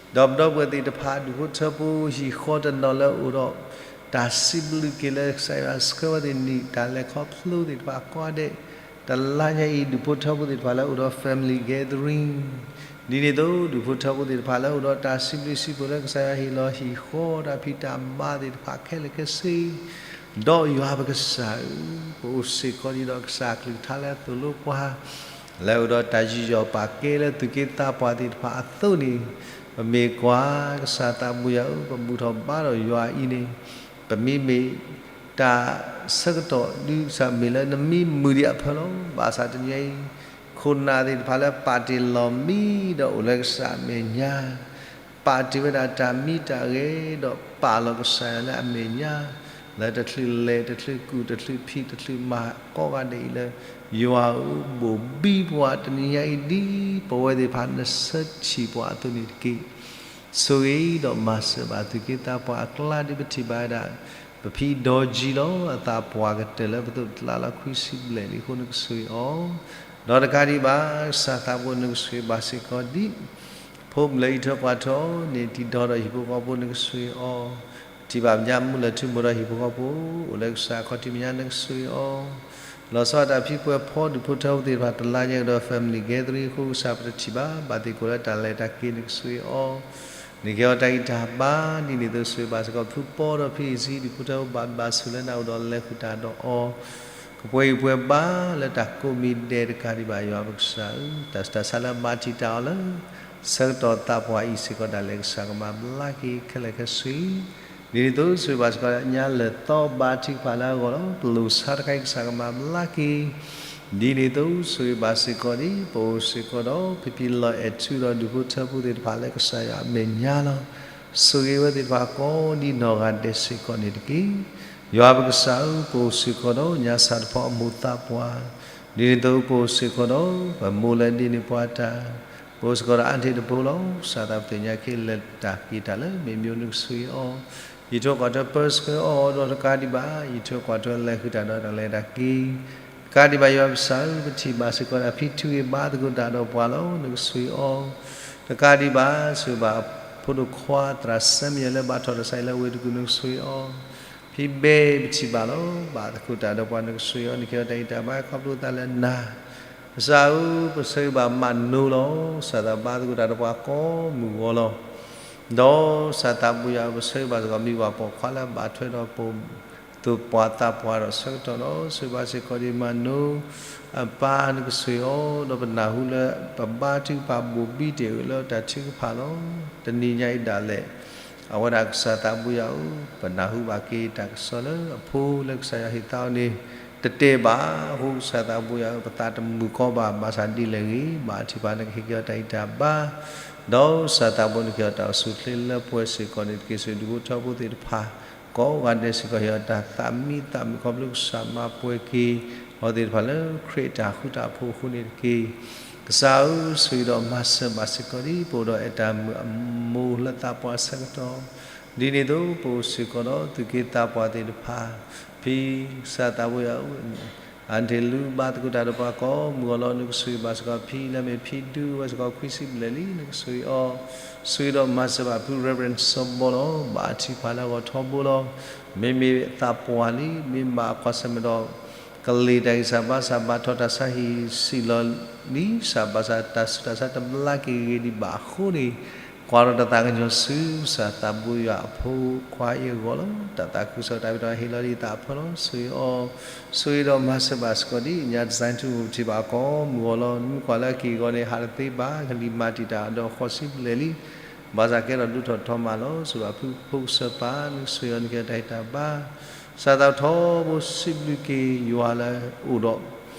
ချ့ ဒီးပဒီပုၢ်ဝဲၢ်သ့ၣ်တဖၣ် ဒူၣ်ဖိထၢဖိ ဟံၣ်ဃီတနီၤလၢအိၣ်ဒီး တၢ်စံးဘျုးက့ၤလၢကစၢ်ယွၤဆှၢဝဲသ့ၣ်န့ၣ် တၢ်လဲၤခီဖျိသ့ၣ်တဖၣ်ကိးဂၤဒဲး, တလါညါအံၤ ဒူၣ်ဖိထၢဖိသ့ၣ်တဖၣ်လၢအိၣ်ဒီး family gathering ဒ်န့ၣ်အသိး ဒူၣ်ဖိထၢဖိသ့ၣ်တဖၣ်လၢအိၣ်ဒီးတၢ်စံးဘျုးစံးဖှိၣ်လၢကစၢ်ယွၤဟ့ၣ်လီၤဟံၣ်ဃီတၢ်ဖံးတၢ်မၤသ့ၣ်တဖၣ်ခဲလၢာ်ခဲဆ့ ဒီးယွၤပကစၢ်ဧၢ, ပအိၣ်စ့ၢ်ကီးဒ်ဒီးကစၢ်အကလုၢ်ကထါလၢသိၣ်လိပှၤ, လၢအိၣ်ဒီးတၢ်ယူးယီၣ်ပာ်ကဲလၢသူၣ်က့သးပှၢ်သ့ၣ်တဖၣ်အသိးန့ၣ်, ပမ့ၢ်ကွၢ်ကစၢ်သးပူၤယွၤဧၢ, ပဘူၣ်ထီၣ်ဘါထီၣ်ယွၤအံၤန့ၣ်, ပမ့မ့ၢ်တၢ်ဆၢကတီၢ်ဒုးကစၢ်မ့ၢ်လၢနမံမုာ်ဒံးအဖၢလီၤ. ဘၣ်ဆၣ်တနံၤအံၤ ခိၣ်နၢ်သ့ၣ်တဖၣ်လၢပာ်တ့ၢ်လီၤမံဒီးအိၣ်လၢကစၢ်အမဲာ်ညါ ပာ်တ့ၢ်ဝဲဒၣ်တၢ်မံတၢ်ဂဲၤ ဒီးပာ်လီၤကစၢ်ယွၤလၢအမဲာ်ညါ, လၢတချုးလဲၤ တချုးကူၣ် တချုးဖံး တချုးမၤကိးဂၤဒဲးအံၤလၢ ယွၤဧၢ, ဘိၣ်ဘံပှၤတနံၤညါအံၤဒ်ပဝဲသ့ၣ်တဖၣ်နဆၢထံၣ်ပှၤအသိးန့ၣ်တက့ၢ်. ဆိၣ်ဂ့ၤဒီးမၤစၢၤဘၣ်သူၣ်က့သးပှၢ်အကျါ ဒ်ပထံၣ်ဘၣ်ဝဲဒၣ် ပဖံဒီကၠံလီၤ. အသးပှၢ်ကတၢၢ်လၢပသိးတလါလီၤခွံဆံဘျဲၣ်လံအဃိ နကဆိၣ်ဂ့ၤအီၤ, ဒီးတကးဒံးဘၣ် ကစၢ်သးပှၢ်နကဆိၣ်ဂ့ၤဘၣ်စ့ၢ်ကီးဒ် ဖိမုၣ်လၢအံးထွဲကွၢ်ထွဲအီၤန့ၣ် တံၤဒီဒီးဟံၣ်ဖိဃီဖိ နကဆိၣ်ဂ့ၤအီၤ, ထံၣ်ဘၣ်မဲာ်ညါမူလၢၢ်ထူမိၢ်ဒီးဟံၣ်ဖိဃီဖိ အိၣ်လၢကစၢ်အခီၣ်ထံးမဲာ်ညါ နကဆိၣ်ဂ့ၤအီၤ, လီၤဆီဒၣ်တၢ်ဖံပှဲၤဖီ ဒူၣ်ဖိထၢဖိသ့ၣ်တဖၣ် တလါညါကဒီး family gathering အဃိ ကစၢ်ပတထံၣ်ဘၣ် ဘၣ်သ့ၣ်ကိးလၢတၢ်လဲၤတၢ်က့ၤ နကဆိၣ်ဂ့ၤအီၤ, နကဟ့ၣ်အီၤတၢ်ဂံၢ်တၢ်ဘါ ဒ်န့ၣ်အသိး ဆိၣ်ဂ့ၤဘၣ်စ့ၢ်ကီး ဖုပီဒီးဖံအံၤစံ ဒူၣ်ဖိထၢဖိဘၣ်ဘၣ်ဆိၣ်လၢနၤ အိၣ်ဒီးလဲၤဃုာ်တၢ်ဒီးအီၤ ကပှဲၤဂံၢ်ပှဲၤဘါလၢတၢ်ကိးမံၤဒဲးတကးဒံးဘၣ် ယွၤပကစၢ်ဧၢ, တၢ်ဆူးတၢ်ဆါလၢမၤတံာ်တာ်အီၤလၢ ဆၢကတီၢ်သးပှၢ်အံၤစ့ၢ်ကီး ဒၣ်လဲာ်ကစၢ်ကမၤဘျါက့ၤခဲလၢာ်ခဲဆ့, ဒ်န့ၣ်အသိး ဆိၣ်ဂ့ၤဘၣ်စ့ၢ်ကီး ညါလၢာ်သီဘါထုကဖၣ်လၢအဂီၢ်လီၤ. ပလိၣ်ဆါတခါအံၤ ကစၢ်ကမၤဘျါက့ၤ, ဒ်န့ၣ်အသိး ဆိၣ်ဂ့ၤဘၣ်စ့ၢ်ကီးဒ် ပအိၣ်စ့ၢ်ကီးဒီး ဖံဖံလီၤအဲၣ်ထူဒီးဒူၣ်ဖိထၢဖိသ့ၣ်တဖၣ်လၢကစၢ်ယွၤအမဲာ်ညါလီၤ. ဆိၣ်ဂ့ၤဝဲသ့ၣ်တဖၣ်ကိးဒ်နီၢ်ဂၤဒဲးစ့ၢ်ကီးန့ၣ်တက့ၢ်. ယွၤပကစၢ်ဧၢ, ပအိၣ်စ့ၢ်ကီးဒီးညါဆၣ်တဖီအမိၢ်သးပှၢ်, ဒ်န့ၣ်အသိး ပအိၣ်စ့ၢ်ကီးဒီး ပမိၢ်လၢဒ်န့ၣ်ပှၤတၢ်, ပအိၣ်စ့ၢ်ကီးဒီးအါတ့ၢ်တဖိလီၤ. စၢ်သးပသ့ၣ်ညါက့ၤလၢတၢ်က့ၤတၢ်လၢမ့ၢ်မ့ၢ် နကဆိၣ်ဂ့ၤအီၤ, ယံာ်ထွဲကွၢ်ထွဲပၢဆှၢအီၤဒီးတကးဒံးဘၣ် ယံာ်ထွဲကွၢ်ထွဲလဲၤဃုာ်တၢ်ဒီးတၢ်လဲၤတၢ်က့ၤ တကးဒံးဘၣ် ယွၤပကစၢ်ဧၢ, ပထံၣ်ဘၣ်စ့ၢ်ကီးဒၣ်ဖံထူဂ့ၤဘါသကိးတၢ်ဒီးပှၤလီၤ. နကဆိၣ်ဂ့ၤအီၤ, တကးဒံးဘၣ် ဆိၣ်ဂ့ၤဘၣ်ဖိဒိၣ်ခွါသရၣ်စဲမံယဲၢ်လၢဘၣ်ထီၣ်တၢ်ဆါအံၤလၢဝ့ၢ်တကူၣ် နကဆိၣ်ဂ့ၤအီၤ, ဖံဘဲပထံၣ်ဘၣ်လီၤ. ဘၣ်သကိးတၢ်ဒီးပှၤ နကဆိၣ်ဂ့ၤအီၤ, နကဟ့ၣ်အီၤတၢ်ဂံၢ်တၢ်ဘါခီဖျိသးလၢနၤ ကစၢ်ဧၢ, ပဆိၣ်ဂ့ၤဘၣ်မးနိလီၤ. စၢ်သးဘါသကိးတၢ်ဒီးပှၤကိးမုၢ်ဂီၤလီၤ. ဒီးစၢ်သးပူၤယွၤဧၢ, ပဆိၣ်ဂ့ၤဘၣ်စ့ၢ်ကီး မံၤပှၢ်ပိာ်ခွါလၢဘၣ်ထွဲဒီးပိာ်မုၣ် သိးပှၤသးပှၢ်ဒီးဆၢကတီၢ်လီၤ. ဆိၣ်ဂ့ၤဘၣ်စ့ၢ်ကီးဒံးမၤနိ အပၢ်နကဆိၣ်ဂ့ၤအီၤ ဒီးပနၢ်ဟူလၢ ပဘါထုကဖၣ်ဘိၣ်ဘံၣ်တ့ၢ်အုးလၢတၢ်ထုကဖၣ်လီၤ. တနံၤညါအံၤဒၣ်လဲာ် အဝဲဒၣ်ကစၢ်သးဘိယွၤဧၢ, ပနၢ်ဟူဘၣ်က့ၤတၢ်ကစီၣ်လၢအဖိလၢကစၢ်ယွၤဟ့ၣ်သါအီၤန့ၣ် တတဲဘၣ်အဃိ ကစၢ်သးဘိယွၤဧၢ, ပသးတမုာ်ကီဘၣ် ဘၣ်ဆၣ်ဒ်လဲၣ်ဂ့ၤ ဘၣ်ထံၣ်ပာ်နကဟ့ၣ်က့ၤအီၤတၢ်ဂံၢ်တၢ်ဘါ ဒီးကစၢ်သးဘိနကဟ့ၣ်အီၤတၢ်အိၣ်ဆူၣ်အိၣ်ချ့လၢပှဲၤစ့ၢ်ကီးန့ၣ်တက့ၢ်. ဆိၣ်ဂ့ၤဒူၣ်ဖိထၢဖိသ့ၣ်တဖၣ် ကိးဂၤဒဲးစ့ၢ်ကီး ဟ့ၣ်အီၤတၢ်သးမံသးမုာ်ခီဖျိကစၢ်မၤပှဲၤက့ၤအီၤသ့ၣ်တဖၣ်လၢခရံာ်အတၢ်ဃူတၢ်ဖိးအဃိန့ၣ်တက့ၢ်. ကစၢ်ဧၢ, ဆိၣ်ဂ့ၤဒီးမၤစၢၤဘၣ်စ့ၢ်ကီးဒံး ပအိၣ်ဒီးအဲၣ်တၢ်မုာ်အမိၢ်လၢသးပှၢ်ဆၢကတီၢ် ဒ်န့ၣ်အသိး ပအိၣ်စ့ၢ်ကီးဒီးသူၣ်က့သးပှၢ်သ့ၣ်တဖၣ် ဖံကစၢ်သးဘိယွၤဧၢ, အၣ်ဒ့ၣ်လူဘါသကိးတၢ်ဒီးပှၤကိးမုၢ်ဂီၤလီၤ. နကဆိၣ်ဂ့ၤဘၣ်စ့ၢ်ကီးဖံလၢအမ့ၢ်ဖံဒူဝဲစ့ၢ်ကီးခွံဆံဘျဲၣ်လံ နကဆိၣ်ဂ့ၤအီၤ, ဆိၣ်ဂ့ၤဒီးမၤစၢၤဘၣ်ဖု Reverend စီၤဘီလီၤ. ဘၣ်ထံၣ်ပာ်လၢအဂီၢ်ထီဘိလီၤ. မ့မ့ၢ်သးပှၢ်လံ မ့ၢ်ဘၣ်ကွၢ်ဆၢၣ်မဲာ်ဒီး ကလံၤတၢ်ဂံၢ်စၢ်ဘါစၢ် ဘၣ်ထီၣ်တၢ်ဆါဟံၣ်စံၣ်လီၤလံ စၢ်ဘၣ်ဆၣ်တၢ်ဆူးတၢ်ဆါတဘျါက့ၤဂ့ၤဒံးဘၣ်အဃိန့ၣ် ကွၢ်ထီၣ်တၢ်သးကညီၤဆူ ကစၢ်သးဘိယွၤအဖိခွါအံၤအဂီၢ်လီၤ. တၢ်သးခုကစီၣ်တၢ်ဘံၣ်တၢ်ဘၢဟ့ၣ်လီၤဒံးသးအဖၢလီၤ. ဆိၣ်ဂ့ၤအီၤ, ဆိၣ်ဂ့ၤဒီးမၤစၢၤဘၣ်စ့ၢ်ကီးဒံး ညါတစဲးထူၣ် ပထံၣ်ဘၣ်ကိးမုၢ်ဂီၤလီၤ. နမ့ၢ်ကွၢ်လၢအက့ၢ်အဂီၤန့ၣ် ဟးတသ့ဘၣ် ကလံၤမၤတံာ်တာ်ဒီးဃိးဆံဘျဲၣ်လံ ဘၣ်ဆၣ်ကဲထီၣ်ဒိၣ်ထီၣ်ထီမးလီၤ. ဆိၣ်ဂ့ၤဘၣ်ဖုဖိကစၢ်ပၢ် နကဆိၣ်ဂ့ၤအီၤ နကဟ့ၣ်အီၤတၢ်ဂံၢ်တၢ်ဘါ စၢ်သးထီဘိစံးဘျုးက့ၤယွၤလၢအိၣ်ဒီး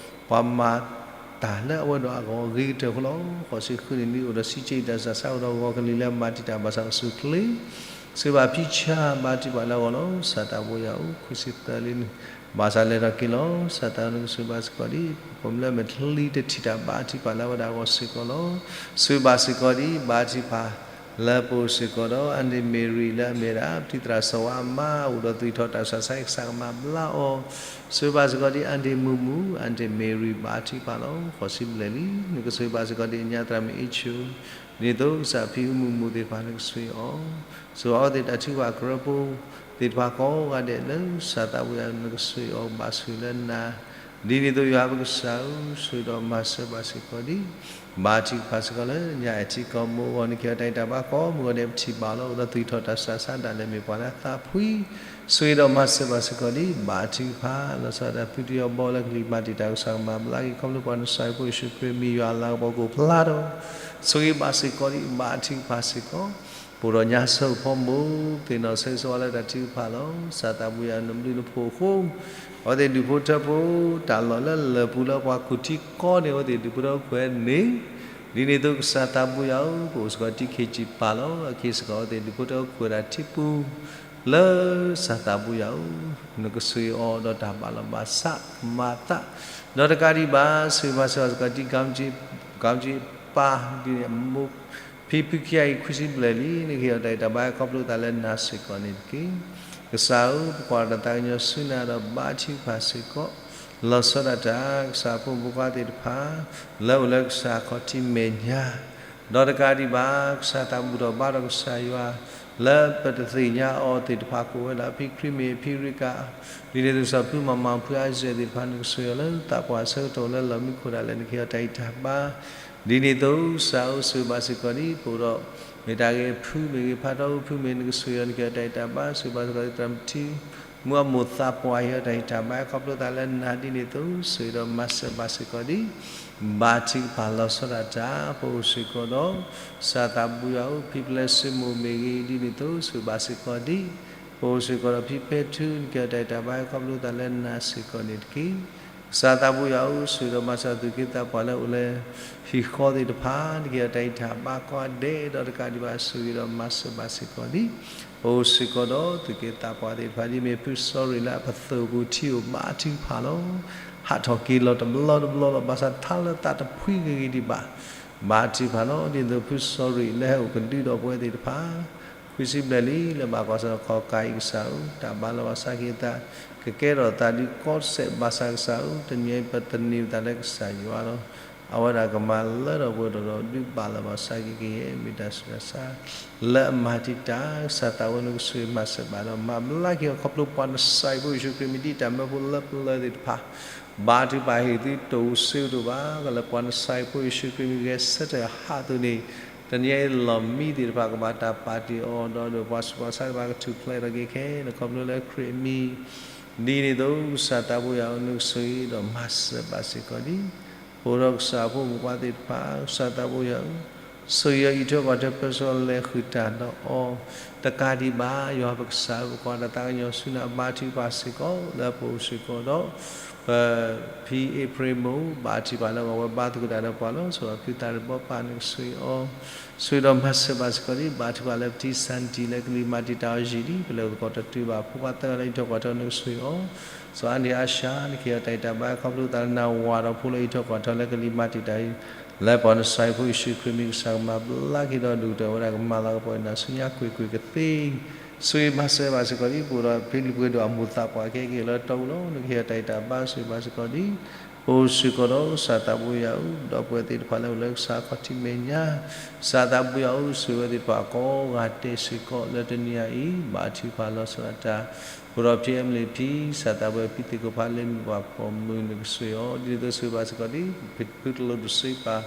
ပှၤမၤတၢ်လၢအဝဲဒီးအဂီၢ်အဂ့ၤကတၢၢ်အဃိလီၤ. ဃိးဆံဃုနံၣ်လံ အိၣ်ဒီးစံးက့တၢ်ဆူးတၢ်ဆါ အိၣ်ဒီးဂီၤကလံၤလၢမၤတံာ်တာ်ဘၣ်ဆၣ်အိၣ်ဆူၣ်အိၣ်ချ့ ဆိၣ်ဂ့ၤဘၣ်ဖံဆါ ဘါထုကဖၣ်လၢအဂီၢ်လီၤ. စၢ်သးဘိယွၤဧၢ, ခွံဆံသၢလံ ဘၣ်ဆၣ်လဲၤထီၣ်က့ၤလီၤ. စၢ်သးနကဆိၣ်ဂ့ၤဘၣ်စ့ၢ်ကီးဒံး ပကမျၢၢ်မဲာ်ချံတထံၣ်တၢ် ဘါထုကဖၣ်လၢအဝဲဒၣ်အဂီၢ်စ့ၢ်ကီးလီၤ. ဆိၣ်ဂ့ၤဘၣ်စ့ၢ်ကီးဒံး ဘါထုကဖၣ် လၢပအိၣ်စ့ၢ်ကီးဒီး အၣ်ဒ့ၣ်မ့ၤရံလၢအမ့ၢ်ဒၣ် ပတံၤသရၣ်စီၤဝါအမါ အိၣ်ဒီးသူၣ်ထီၣ်တၢ်ဆူးတၢ်ဆါ ကစၢ်ကမၤဘျါအီၤ ဆိၣ်ဂ့ၤဘၣ်စ့ၢ်ကီးဒံး အၣ်ဒ့ၣ်မုၢ်မုၢ် အၣ်ဒ့ၣ်မ့ၤရံ ဘါထုကဖၣ်လီၤ. ဃိးဆံဘျဲၣ်လံ နကဆိၣ်ဂ့ၤဘၣ်စ့ၢ်ကီးဒံး အညါသရၣ်မုၣ်အ့ၣ်ဆူၣ် ဒ်န့ၣ်အသိးကစၢ်ဖံအုၣ်မုၢ်မုၢ်သ့ၣ်တဖၣ် နကဆိၣ်ဂ့ၤအီၤ ဆိၣ်ဂ့ၤအီၤသ့ၣ်တၢ်ထုကဖၣ်ကရၢဖိသ့ၣ်တဖၣ်ကိးဂၤဒဲးလၢ စၢ်သးဘိယွၤ နကဆိၣ်ဂ့ၤအီၤဘၣ်ဆိၣ်ဂ့ၤလၢနၤ ဒ်န့ၣ်အသိးယွၤပကစၢ်ဧၢ, ဆိၣ်ဂ့ၤဒီးမၤစၢၤဘၣ်စ့ၢ်ကီးဒံး ဘါထုကဖၣ်စ့ၢ်ကီးလၢညါအဲၣ်ထံကီၢ်မိၢ်အဂီၢ် နကဟ့ၣ်အီၤတၢ်ဂံၢ်တၢ်ဘါကိးမုၢ်ဂီၤဒဲး ပထံၣ်ဘၣ်လီၤ အိၣ်ဒီးသူၣ်ထီၣ်တၢ်ဆူးတၢ်ဆါဒၣ်လဲာ်မ့ၢ်ပှၤလၢအသးဖှံ ဆိၣ်ဂ့ၤဒီးမၤစၢၤဘၣ်စ့ၢ်ကီးဒံး ဘါထုကဖၣ် လီၤဆီဒၣ်တၢ်သုးတယီဘီလၢကလံၤမၤတံာ်တာ် ကစၢ်ကမၤဘျါက့ၤ ခီဖျိပှၤနစၢ်ဖိယ့ၣ်ၡူးခရံာ်မံၤယွၤအလၤကပီၤကအိၣ်ဖျါဒီး ဆိၣ်ဂ့ၤဘၣ်စ့ၢ်ကီးဒံး ဘါထုကဖၣ်စ့ၢ်ကီး ပအိၣ်ဒီးညါဆၢဖိမိၢ် သ့ၣ်နီၣ်ဆၢဂ့ၤဆၢဝါလၢတၢ်ထုကဖၣ်လီၤ. စၢ်သးဘိယွၤနဘျုးနဖှိၣ်အဃိ အဝဲသ့ၣ်ဒူၣ်ဖိထၢဖိ တၢ်လီၢ်လၢလၢၢ်ပူၤလၢပှၤကူၣ်ထံကီန့ၢ်အဝဲသ့ၣ်ဒူၣ်ဖိထၢဖိခွဲးန့ၣ် ဒ်န့ၣ်အသိးကစၢ်သးဘိယွၤဧၢ, ပအိၣ်စ့ၢ်ကီးတံခံးစံးပာ်လီၤ. အက့ၤစ့ၢ်ကီးအဝဲသ့ၣ်ဒူၣ်ဖိထၢဖိခွဲးတၢ်ထံပူၤ လၢစၢ်သးဘိယွၤဧၢ, နကဆိၣ်ဂ့ၤအီၤဒီးတၢ်ဘၣ်လီၤဘၣ်စးမၤသး ဒီးတကးဒံးဘၣ် ဆိၣ်ဂ့ၤမၤစၢၤစ့ၢ်ကီးဒံး ကၠီကၠံပၢ် ဒ်န့ၣ်အမိၢ် ဖံဖုခံဂၤအံၤခွံဆံဘျဲၣ်လံ နကဟ့ၣ်အီၤတၢ်ဂံၢ်တၢ်ဘါခီဖျိသးလၢနၤစ့ၢ်ကီးန့ၣ်တက့ၢ်. ကစၢ်ဧၢ, ပကွၢ်တၢ်သးကညီၤဆူနၤဒီးဘါထုကဖၣ်စ့ၢ်ကီး လီၤဆီဒၣ်တၢ် ကစၢ်ဖိမုၣ်ဖိခွါသ့ၣ်တဖၣ် လၢအိၣ်လၢကစၢ်ခီၣ်ထံးမဲာ်ညါ ဒီးတကးဒံးဘၣ် ကစၢ်သးဘူၣ်ထီၣ်ဘါထီၣ်ကစၢ်ယွၤ လၢပတသ့ၣ်ညါအီၤသ့ၣ်တဖၣ်ကအိၣ်ဝဲဒၣ် ဖံခရံာ်မ့ၢ် ဖံရ့ကၤ ဒ်န့ၣ်အသိးကစၢ်ဖုမၤမၤဖုအါစဲးသ့ၣ်တဖၣ် နကဆိၣ်ဂ့ၤအီၤလၢသးပှၢ်ဆၢကတီၢ်လၢလီၢ်မံခိၣ်ဒၣ်လဲာ် နကဟ့ၣ်အီၤတၢ်ဂံၢ်တၢ်ဘါ ဒ်န့ၣ်အသိးကစၢ်ဧၢ ဆိၣ်ဂ့ၤဘၣ်စ့ၢ်ကီးဒံး ပအိၣ်ဒီး မ့ၢ်တၢ်ဂ့ၢ်ဖုမ့ၢ်ဂ့ၤ ဖးထီဖုမ့ၢ် နကဆိၣ်ဂ့ၤအီၤ နကဟ့ၣ်အီၤတၢ်ဂံၢ်တၢ်ဘါ ဆိၣ်ဂ့ၤဘၣ်စ့ၢ်ကီးဒံး သရၣ်မုၣ်ထံ မုၢ်အမိၢ်သးပှၢ် ဟ့ၣ်အီၤတၢ်ဂံၢ်တၢ်ဘါ ခီဖျိသးလၢနၤ ဒ်န့ၣ်အသိး ဆိၣ်ဂ့ၤဒီးမၤစၢၤဘၣ်စ့ၢ်ကီးဒံး ဘါထုကဖၣ်လီၤဆီဒၣ်တၢ် ပအိၣ်စ့ၢ်ကီးဒီး ကစၢ်သးဘိယွၤဧၢ ဖံပျဲၢ်စိမိၣ်မ့ၢ်ဂ့ၤ ဒ်န့ၣ်အသိး ဆိၣ်ဂ့ၤဘၣ်စ့ၢ်ကီးဒံး ပအိၣ်စ့ၢ်ကီးဒီးဖံပဲထူ နကဟ့ၣ်အီၤတၢ်ဂံၢ်တၢ်ဘါ ခီဖျိသးလၢနၤစ့ၢ်ကီးန့ၣ်တက့ၢ်. ကစၢ်သးဘိယွၤဧၢ ဆိၣ်ဂ့ၤဒီးမၤစၢၤသူၣ်က့သးပှၢ်လၢအိၣ်လၢ ဟံၣ်ဃီသ့ၣ်တဖၣ် နကဟ့ၣ်အီၤတၢ်ဂံၢ်တၢ်ဘါကိးဂၤဒဲး ဒီးတကးဒံးဘၣ် ဆိၣ်ဂ့ၤဒီးမၤစၢၤဘၣ်စ့ၢ်ကီးဒံး ပအိၣ်စ့ၢ်ကီးဒီးသူၣ်က့သးပှၢ်သ့ၣ်တဖၣ် ဒ်မ့ၢ်ဖုစီၤရံၣ်လၢအပသိၣ်ပူၤထံအိၣ် ဘါထုကဖၣ်လီၤ. ဟးထီၣ်က့ၤလီၤတဘျီတဘျီလီၤ ဘၣ်ဆၣ်ထါလၢသးတဖှံဂ့ၤဂ့ၤဒံးဘၣ် ဘါထုကဖၣ်လီၤ. ဒ်သိးဖုစီၤရံၣ်လၢဟဲအိၣ်ကဒုဒီးပဝဲသ့ၣ်တဖၣ် ခွံဆံဘျဲၣ်လံ လၢဘၣ်ကွၢ်ဆၢၣ်ခီၣ်ကးအံၤကစၢ်ဧၢ တၢ်ဘၣ်လီၤဘၣ်စးက့ၤအသး ကကဲထီၣ်သးဒုးကီစဲးဘၣ်ဆၣ်ကစၢ်ဧၢ တနံၤအံၤပသန့ၤပသးလၢကစၢ်ယွၤလီၤ. အဝဲဒၣ်ကမၤလၢထီၣ်ပှဲၤထီၣ်ဒီးဒုးဘၣ်လီၤဘၣ်စးက့ၤကယဲၢ် မ့ၢ်တၢ်ဆူးတၢ်ဆါ လၢအမၤတံာ်တာ် ကစၢ်သးဝဲနကဆိၣ်ဂ့ၤမၤစၢၤဘၣ်ဒီး မၤဘျါက့ၤအီၤခီဖျိပှၤနစၢ်ဖိယ့ၣ်ၡူးခရံာ်မံၤဒ်တၢ်မၢဖိလၢပျၢၤသ့ၣ်တဖၣ် ဘါထုကဖၣ်ဟ့ၣ်သုတအိၣ်ဆၢကတီၢ်ဘၣ် လၢပှၤနစၢ်ဖိယ့ၣ်ၡူးခရံာ်မံၤဂဲၤဆၢထၢၣ်ဟးသိးန့ၣ် တနံၤအံၤလီၢ်မံသ့ၣ်တဖၣ်ကဘၣ်တၢ်ပာ်တ့ၢ်အီၤဒီး ဒီးပှၤဆူးပှၤဆါသ့ၣ်တဖၣ်ကထူၣ်ဖျဲးထီၣ်က့ၤခဲလၢာ် ခီဖျိလၢခရံာ်အမံၤ ဒ်န့ၣ်အသိး ကစၢ်သးဘိယွၤဧၢ, နကဆိၣ်ဂ့ၤဒီးမၤစၢၤဘၣ်စ့ၢ်ကီးဒံး ပအိၣ်ဒီးကစၢ်အဖိမုၣ်ဖိခွါသ့ၣ်တဖၣ်, ကစၢ်သးဘိယွၤဧၢ, ဆိၣ်ဂ့ၤအီၤအံးထွဲကွၢ်ထွဲ ပၢဆှၢလီၤလဲၤဃုာ်တၢ်ဒီးအီၤ, တကးဒံးဘၣ် ယွၤပကစၢ်ဧၢ, ပကွၢ်တၢ်သးကညီၤဆူနၤ ဘါထုကဖၣ်စ့ၢ်ကီး လၢပအိၣ်စ့ၢ်ကီးဒီး ပဖံအ့ဖြ့မိၢ်, ဘါထုကဖၣ်လၢအဝဲဘါသကိးတၢ်ဒီးပှၤလီၤ. ဆိၣ်ဂ့ၤအီၤဖုသးတဘီပၢ် နကဆိၣ်ဂ့ၤအီၤ, ဆိၣ်ဂ့ၤဒီးမၤစၢၤဘၣ်စ့ၢ်ကီးဒံး ဘါထုကဖၣ်လၢပတံၤစၢ်နတံၤ လၢကလံၤမၤတံာ်တာ်အီၤယံာ်လံ, ပလဲၤအိၣ်သကိးတတုၤဘၣ် ဖိခွါသၢဂၤလၢအံးထွဲကွၢ်ထွဲ နကဆိၣ်ဂ့ၤအီၤ, ဆိၣ်ဂ့ၤအါန့ၢ်အါဆၢ နကဟ့ၣ်အီၤတၢ်အံးတၢ်ဘါ ခီဖျိသးလၢနဝၤဒီးဖိလၢအံးထွဲကွၢ်ထွဲလၢကလံၤမၤတံာ်တာ်အံၤ, လၢပှၤနစၢ်အံၤဖိယ့ၣ်ၡူးခရံာ်မံၤ ကစၢ်ကမၤဘျါက့ၤဒီး ဒုးကတၢၢ်ဝဲဒၣ်ကမၤလၤကပီၤအံၤ နၤဆူညါကွ့ၢ်ကွ့ၢ်ကသ့ ဆိၣ်ဂ့ၤမၤစၢၤဘၣ်စ့ၢ်ကီးဒံး ပအိၣ်ဒီးဖံလံၤပှ့ၤဒိၣ်အမူးသးပှၢ်ကဟဲက့ၤလၢတီအူလီၤ. နကဟ့ၣ်အီၤတၢ်အံးတၢ်ဘါ ဆိၣ်ဂ့ၤဘၣ်စ့ၢ်ကီးဒံး ပအိၣ်စ့ၢ်ကီးဒီးကစၢ်သးဘိယွၤဧၢ, ဒီပုၢ်ဝဲၢ်သ့ၣ်တဖၣ်လၢအိၣ်လၢကစၢ်ခီၣ်ထံးမဲာ်ညါ, ကစၢ်သးဘိယွၤဧၢ, ဆိၣ်ဂ့ၤဝဲသ့ၣ်တဖၣ်ကိးဂၤဒဲးစ့ၢ်ကီးလၢတနံၤအံၤ ဘါထုကဖၣ်လီၤဆီဒၣ်တၢ်, ပအိၣ်ဒီးဖံအဲမလ့းဖံ, ကစၢ်သးဘိယွၤ ဖံသ့ၣ်ခိၣ်ဖးလ့မ့ၢ်ပှၤပိာ်မုၣ် နကဆိၣ်ဂ့ၤအီၤ ဒ်န့ၣ်အသိး ဆိၣ်ဂ့ၤဘၣ်စ့ၢ်ကီးဒံး ဖုတလိဒိၣ်စ့ပၢ်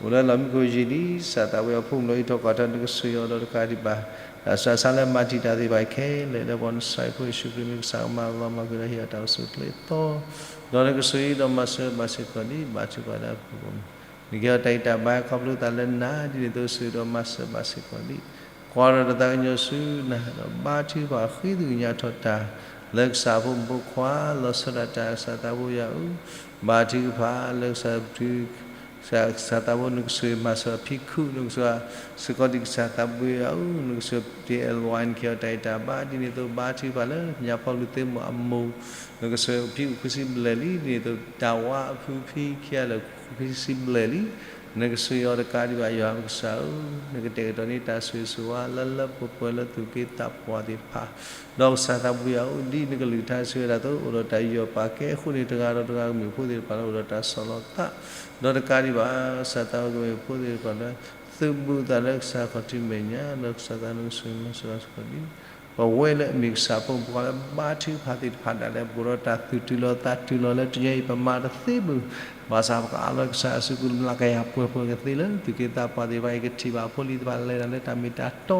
အိၣ်လၢလီၢ်မံခိၣ်ယံာ်လံ, ကစၢ်သးဘိယွၤဖိမုၣ်လၢအံးထွဲကွၢ်ထွဲ နကဆိၣ်ဂ့ၤအီၤဒီးတကးဒံးဘၣ် တၢ်ဆူးတၢ်ဆါလၢမၤတံာ်တာ်သ့ၣ်တဖၣ်ခဲလၢာ် လၢပှၤနစၢ်အံၤဖိယ့ၣ်ၡူးခရံာ်မံၤ ကစၢ်ကမၤလီၤမၢ်ကွံာ်ဒီးဟ့ၣ်အီၤတၢ်အိၣ်ဆူၣ်အိၣ်ချ့အသီ, ဒီးနကဆိၣ်ဂ့ၤဒီးမၤစၢၤဘၣ်စ့ၢ်ကီးဒံး ဘါထုကဖၣ်လၢအပူၤ နကဟ့ၣ်အီၤတၢ်ဂံၢ်တၢ်ဘါခီဖျိသးလၢနၤ ဒ်န့ၣ်အသိး ဆိၣ်ဂ့ၤဒီးမၤစၢၤဘၣ်စ့ၢ်ကီးဒံး ကွၢ်ဒီးတၢ်သးကညီၤဆူနၤ ဒီးဘါထုကဖၣ်ဃ့ကညးထီၣ်တၢ် လၢကစၢ်ဖိမုၣ်ဖိခွါ လီၤဆီဒၣ်တၢ် ကစၢ်သးဘိယွၤဧၢ, ဘါထုကဖၣ်လၢကစၢ် ကစၢ်သးဘိ နကဆိၣ်ဂ့ၤမၤစၢၤဖံခုၣ် နကဆိၣ်ဂ့ၤစ့ၢ်ကီးဒံး ကစၢ်သးဘိယွၤဧၢ, နကဆိၣ်ဂ့ၤ တ့လဝါ နကဟ့ၣ်အီၤတၢ်ဂံၢ်တၢ်ဘါ ဒ်န့ၣ်အသိး ဘါထုကဖၣ်လၢညါဖီလူၤသ့ၣ်မိၢ်အမိၢ် နကဆိၣ်ဂ့ၤဖံအိၣ်ခွံဆံဘျဲၣ်လံ ဒ်န့ၣ်အသိး တၢ်ဝါအဖုဖံခံဂၤလၢာ် ခွံဆံဘျဲၣ်လံ, နကဆိၣ်ဂ့ၤအီၤတကးဒံးဘၣ် ယွၤပကစၢ်ဧၢ, နကတဲာ်ကတီၤန့ၢ်တၢ်ဆိၣ်ဂ့ၤဆိၣ်ဝါလၢလၢပှဲၤပှဲၤလၢသူၣ်က့သးပှၢ်သ့ၣ်တဖၣ်, ဒီးကစၢ်သးဘိယွၤဧၢ, ဒ်နကလုၢ်ကထါစံးဝဲဒၣ်အသိး အိၣ်ဒီးတၢ်ယူးယီၣ်ပာ်ကဲအဃိန့ၣ် တဂၤဒီးတဂၤကမ့ၢ်ဖိသ့ၣ်တဖၣ်လၢအိၣ်ဒီးတၢ်ဆီၣ်လီၤသး, ဒီးတကးဒံးဘၣ် ကစၢ်သးဘိကမ့ၢ်ဖိသ့ၣ်တဖၣ်လၢ သုးဘူးသးလၢကစၢ်ခီၣ်ထံးမဲာ်ညါ ဒီးကစၢ်သးနကဆိၣ်ဂ့ၤမၤစၢၤဘၣ်စ့ၢ်ကီးဒံး ပဝဲလၢအမ့ၢ်ကစၢ်ဖိမုၣ်ဖိခွါလၢဘါထုကဖၣ်သ့ၣ်တဖၣ်ဒၣ်လဲာ် ပအိၣ်ဒီးတၢ်သူၣ်တုၤလီၤသးတုၤလီၤလၢတနံၤအံၤ ပမၤတသ့မုၢ်, ဘၣ်ဆၣ်ပကအးလီၤကစၢ်အစုပူၤ မျးကယၤပှဲၤပှဲၤကသ့လၢ သူၣ်က့သးပှၢ်သ့ၣ်တဖၣ်အံၤ ကထံၣ်ဘၣ်ဖိလံၤသ့ၣ်တဖၣ်လဲၤတၢ်လၢတၢ်မ့ၢ်တၢ်တီ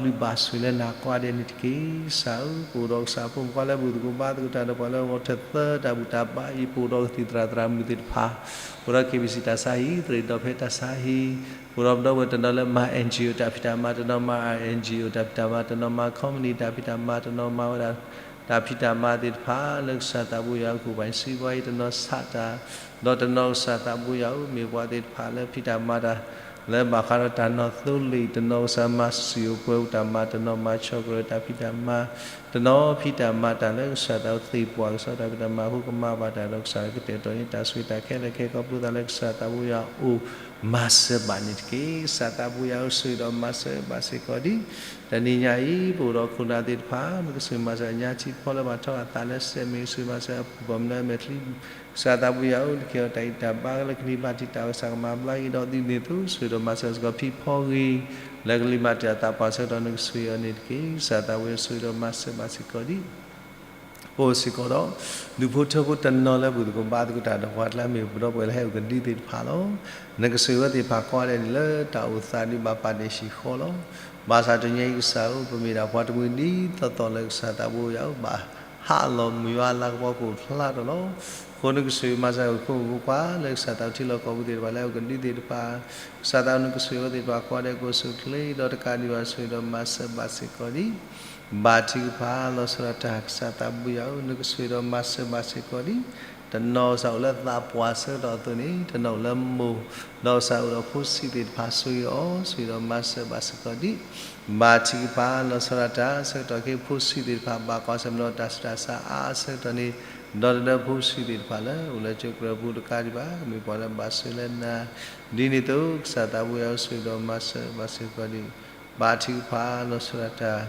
ဒီးဘၣ်ဘျုးဘၣ်ဆိၣ်လၢနၤကိးဂၤဒဲးန့ၣ်တက့ၢ်. ကစၢ်ဧၢ, ပအိၣ်ဒီးကစၢ်ဖိမုၣ်ဖိခွါလၢဘူၣ်သကိးဘါသကိးတၢ်ဒီးပှၤလၢဂီၤထၢၣ်သၢတၢ်ဘူၣ်တၢ်ဘါအံၤ ပအိၣ်ဒီးကသံၣ်သရၣ်သရၣ်မုၣ်သ့ၣ်တဖၣ်, ပအိၣ်ဒီး KBC တၢ်ဆါဟံၣ် သရ့ၣ်ဒီဖဲတၢ်ဆါဟံၣ်, ပအိၣ်ဒီးပဒီပုၢ်ဝဲၢ်တနီၤလၢမၤ NGO တၢ်ဖံးတၢ်မၤ, တနီၤမၤ NGO တၢ်ဖံးတၢ်မၤ, တနီၤမၤ company တၢ်ဖံးတၢ်မၤ, တနီၤမၤဝဲဒၣ် တၢ်ဖံးတၢ်မၤသ့ၣ်တဖၣ် လၢကစၢ်သးဘိယွၤအပူၤ ပှၤစံးဘၣ်အံၤ တနီၤဆးတၢ်, ဒီးတနီၤကစၢ်သးဘိယွၤဧၢ မ့ၢ်ပှၤသ့ၣ်တဖၣ်လၢဖံးတၢ်မၤတၢ် လၢဘၣ်ဃးဒီးတၢ်နီၢ်သိလ့ၣ်, တနီၤကစၢ်မၤစံၣ်အိၣ်ပှဲၤအိၣ်တၢ်မၤ, တနီၤမၤဆီၣ်ကရၢၢ်တၢ်ဖံးတၢ်မၤ, တနီၤဖံးတၢ်မၤတၢ်လၢကစၢ်သးဘိသ့ၣ်ပှၢ်ကစီဒီတၢ်ဖံးတၢ်မၤအဃိ ကမၤဘၣ်တၢ်ဒီးကစၢ်ကတဲာ်ကတီၤန့ၢ်တၢ်ဆိၣ်ဂ့ၤတၢ်ခဲလၢာ်ခဲဆ့ ခီဖျိသးလၢကစၢ်သးဘိယွၤအအိၣ် မၤစၢၤဘၣ်န့ၣ်တက့ၢ်. ကစၢ်သးဘိယွၤဧၢ ဆိၣ်ဂ့ၤဒီးမၤစၢၤဘၣ်စ့ၢ်ကီးဒံး တနံၤညါအံၤ ပအိၣ်ဒီးခိၣ်နၢ်သ့ၣ်တဖၣ် နကဆိၣ်ဂ့ၤမၤစၢၤညါထံဖီလၢဘၣ်ထီၣ်အသးလၢစဲးမ့ၢ်ဂ့ၤ ဆိၣ်ဂ့ၤမၤစၢၤအပူၤ ပှၤမနုၤမဲာ်ချံ ကစၢ်သးဘိယွၤဧၢ နကဟ့ၣ်အီၤတၢ်ဂံၢ်တၢ်ဘါလၢကလံၤမၤတံာ်တာ် ကစၢ်ကမၤဘျါက့ၤဒီးဒ်န့ၣ်အသိး ဆိၣ်ဂ့ၤဒီးမၤစၢၤစ့ၢ်ကီးဖံဖီဂ့ၤ လၢကလံၤမၤတံာ်တာ်သးပှၢ်ဆၢကတီၢ် နကဆိၣ်ဂ့ၤအီၤန့ၣ်တက့ၢ်. ကစၢ်သးဘိယွၤ ဆိၣ်ဂ့ၤဒီးမၤစၢၤဘၣ်စ့ၢ်ကီးဒံး ပအိၣ်စ့ၢ်ကီးဒီး ဒူၣ်ဖိထၢဖိတနီၤလၢဘူၣ်သကိးဘါသကိးတၢ်ဒီးပှၤကျါ မ့ၢ်ပဒီပုၢ်ဝဲၢ်လၢဟဲအိၣ်ကဒုသ့ၣ်တဖၣ်လီၤ. နကဆိၣ်ဂ့ၤဝဲသ့ၣ်တဖၣ်ကိးဂၤဒဲးန့ၣ် လၢတၢ်အိၣ်သးဒံးဘၣ်ပာ်ဒဲးစံၣ်ဃီလီၤ. ဘၣ်ဆၣ်တနံၤအံၤကစၢ်ဧၢ ပမ့ၢ်ဒၣ်ပှၤတမှံၤဒ်သိးသိးလၢကစၢ်သးဘိယွၤဧၢ ဘၣ်ဟးလီၤမုၢ်ယွၤလၤကပီၤကအိၣ်ဖျါထီၣ်လီၤ. အဃိနကဆိၣ်ဂ့ၤမၤစၢၤပဖိမုၣ်ဖိခွါ လၢကစၢ်သးထံလီၢ်ကီၢ်ပူၤသ့ၣ်တဖၣ် လၢဟဲအိၣ်ကဒုသ့ၣ်တဖၣ် ကစၢ်သးနကဆိၣ်ဂ့ၤဝဲသ့ၣ်တဖၣ်ကိးဂၤဒဲး ကအိၣ်ဆူၣ်အိၣ်ချ့ ဒီးတကးဒံးဘၣ် ဆိၣ်ဂ့ၤဒီးမၤစၢၤဘၣ်စ့ၢ်ကီးဒံး ဘါထုကဖၣ်လီၤဆီဒၣ်တၢ် ကစၢ်သးဘိယွၤဧၢ နကဆိၣ်ဂ့ၤဒီးမၤစၢၤဘၣ်စ့ၢ်ကီးဒံး တနီၤကစၢ်အိၣ်လၢသးပှၢ်ဆၢကတီၢ်အသိးန့ၣ် တနီၤအိၣ်လၢမိၢ် ဒီးကစၢ်အိၣ်ဒီးဖိဆံးသ့ၣ်တဖၣ် ဆိၣ်ဂ့ၤအီၤ ဆိၣ်ဂ့ၤဒီးမၤစၢၤဘၣ်စ့ၢ်ကီးဒံး ဘါထုကဖၣ်လီၤဆီဒၣ်တၢ် ဆၢကတီၢ်ခဲအံၤ ဖိဆံးသ့ၣ်တဖၣ် ဘၣ်ကွၢ်ဆၢၣ်မဲာ်ဒီးတၢ်ဆူးတၢ်ဆါအါအါဆၢကတီၢ်န့ၣ် ဒီးတဒၢဖိဆံးသ့ၣ်တဖၣ်လၢ အိၣ်လၢကၠိကရၢၢ်ပူၤတကးဒံးဘၣ် မ့ၢ်ပှၤလၢဘၣ်ဆိၣ်ဂ့ၤလၢနၤ ဒ်န့ၣ်အသိး ကစၢ်သးဘိယွၤဧၢ ဆိၣ်ဂ့ၤဒီးမၤစၢၤဘၣ်စ့ၢ်ကီးဒံး ဘါထုကဖၣ်လီၤဆီဒၣ်တၢ်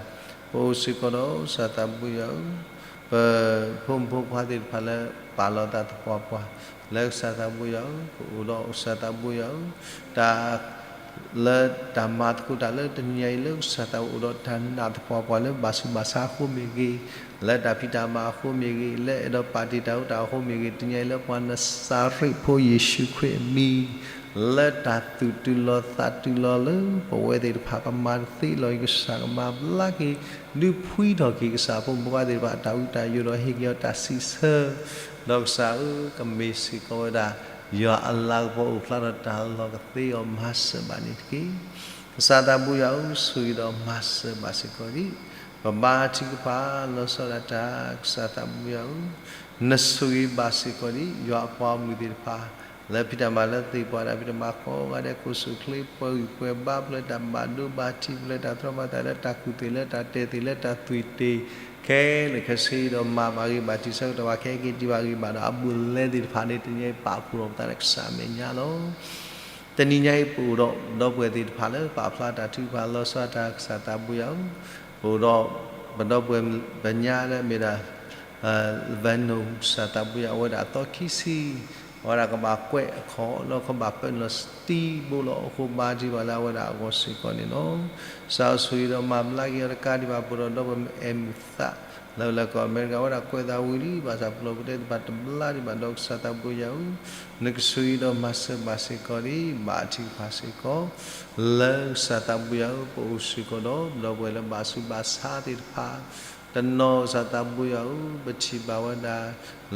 ပအိၣ်စ့ၢ်ကီးဒီးကစၢ်သးဘိယွၤဧၢ ပဖိမုၣ်ဖိခွါသ့ၣ်တဖၣ်လၢပာ်လီၤသးသပှၢ်ပှၢ် လၢကစၢ်သးဘိယွၤဧၢ ပအိၣ်ဒီးကစၢ်သးဘိယွၤဧၢ တၢ် လၢတၢ်မၤသကိးတၢ်လၢတနံၤညါအံၤ လၢကစၢ်သးဘိအိၣ်ဒီးတၢ်နာ်သပှၢ်ပှၢ်လၢဘၣ်ဆူးဘၣ်ဆါအဃိမ့ၢ်ဂ့ၤ, လၢတၢ်ဖံးတၢ်မၤအဃိမ့ၢ်ဂ့ၤ, လၢအဲၣ်ဒိးပာ်တ့ၢ်တၢ်အိၣ်တၢ်အဃိမ့ၢ်ဂ့ၤ, တနံၤညါအံၤလၢပှၤနစၤရ့းဖိယ့ၣ်ၡူးခရံာ်အမံၤ လၢတၢ်သူၣ်တုၤလီၤသးတုၤလီၤလၢပဝဲသ့ၣ်တဖၣ် ပမၤတသ့လီၤအံၤ ကစၢ်ကမၤဘျါက့ၤ ဒုးဖှံထီၣ်က့ၤကစၢ်အဖိမုၣ်ဖိခွါသ့ၣ်တဖၣ် အတၢ်အူတၢ်ယိာ်ဒီး ဟ့ၣ်က့ၤအီၤတၢ်စံးဆၢ, ဒီးကစၢ်ဧၢ, ကမ့ၢ်စ့ၢ်ကီးဝဲဒၣ် ယွၤအလၤကပီၤအိၣ်ဖျါထီၣ်တၢ်လီၢ်ကသ့အီၤ မၤစၢၤဘၣ်န့ၣ်တက့ၢ်. ကစၢ်သးဘိယွၤဧၢ, ဆိၣ်ဂ့ၤဒီးမၤစၢၤဘၣ်စ့ၢ်ကီးဒံး ပဘါထုကဖၣ်လီၤဆီဒၣ်တၢ် ကစၢ်သးဘိယွၤဧၢ, နဆိၣ်ဂ့ၤဘၣ်စ့ၢ်ကီးဒံး ယွၤအပှၤဂီၢ်မုၢ်သ့ၣ်တဖၣ် လၢဖံးတၢ်မၤလၢသ့ၣ်ပှၢ်တၢ်ဖံးတၢ်မၤကိးဂၤဒဲး ကိးဆူၣ်ချ့ ပှဲၤဂံၢ်ပှဲၤဘါ ပျဲတၢ်ဘၣ်ဒိဘၣ်ထံး ပျဲတၢ်သရီမၤသးလၢတၢ်ကူၣ်သ့ၣ်လၢတၢ်တဲာ်သ့ၣ်လၢတၢ်သွံၣ်တ့ၢ် ခဲလၢာ်ခဲဆ့ဒီး မၤဘၣ်ဂ့ၤဘၣ်ထံးဆၢကတီၢ်ဘၣ်ခဲက့ၤ တံၢ်ဘၣ်ဂ့ၤဘၣ်ဒီး အဘူးအလဲသ့ၣ်တဖၣ်န့ၣ် တနံၤအံၤပာ်ဖှိၣ်ထီၣ်ပသးလၢကစၢ်အမဲာ်ညါလီၤ. တနံၤညါအံၤ ပအိၣ်ဒီးဒီပုၢ်ဝဲၢ်သ့ၣ်တဖၣ်လၢ ပာ်ဖျါတၢ်ထုကဖၣ်လီၤဆီဒၣ်တၢ် ကစၢ်သးဘိယွၤဧၢ, ပအိၣ်ဒီးပဒီပုၢ်ဝဲၢ်ပညါလၢအမ့ၢ်ဒၣ် Vano ကစၢ်သးဘိယွၤ အဝဲဒၣ်အသီခံဆံ, အဝဲဒၣ်ကဘၣ်ကွဲးအခီၣ်လီၤ ကဘၣ်ပာ်နုာ်လီၤစတံဘိလီၤ အဃိဘါထုကဖၣ်လၢအဝဲဒၣ်အဂီၢ်စ့ၢ်ကီးန့ၣ်လီၤ. ကစၢ်ဧၢ ဆိၣ်ဂ့ၤဒီးမၤဘျါက့ၤအီၤတကးဒံးဘၣ် ပအိၣ်ဒီးဒီပုၢ်ဝဲၢ် အဲၣ်မုၢ်သး လၢလၢကီၢ်အမဲရကၤ အဝဲဒၣ်ကွဲးသးဝံၤလံ ဘၣ်ဆၣ်ပလီၢ်ပတဲတဖၣ်တဘျါဒံးဘၣ်ဒီး ကစၢ်သးဘိယွၤဧၢ, နကဆိၣ်ဂ့ၤဒီးမၤစၢၤဘၣ်စ့ၢ်ကီးဒံး ဘါထုကဖၣ်စ့ၢ်ကီး လၢကစၢ်သးဘိယွၤဧၢ, ပအိၣ်စ့ၢ်ကီးဒီး ပဒီပုၢ်ဝဲၢ်လၢဘၣ်ဆူးဘၣ်ဆါသ့ၣ်တဖၣ် တနီၤ ကစၢ်သးဘိယွၤဧၢ, ပထံၣ်ဘၣ်ဝဲဒၣ်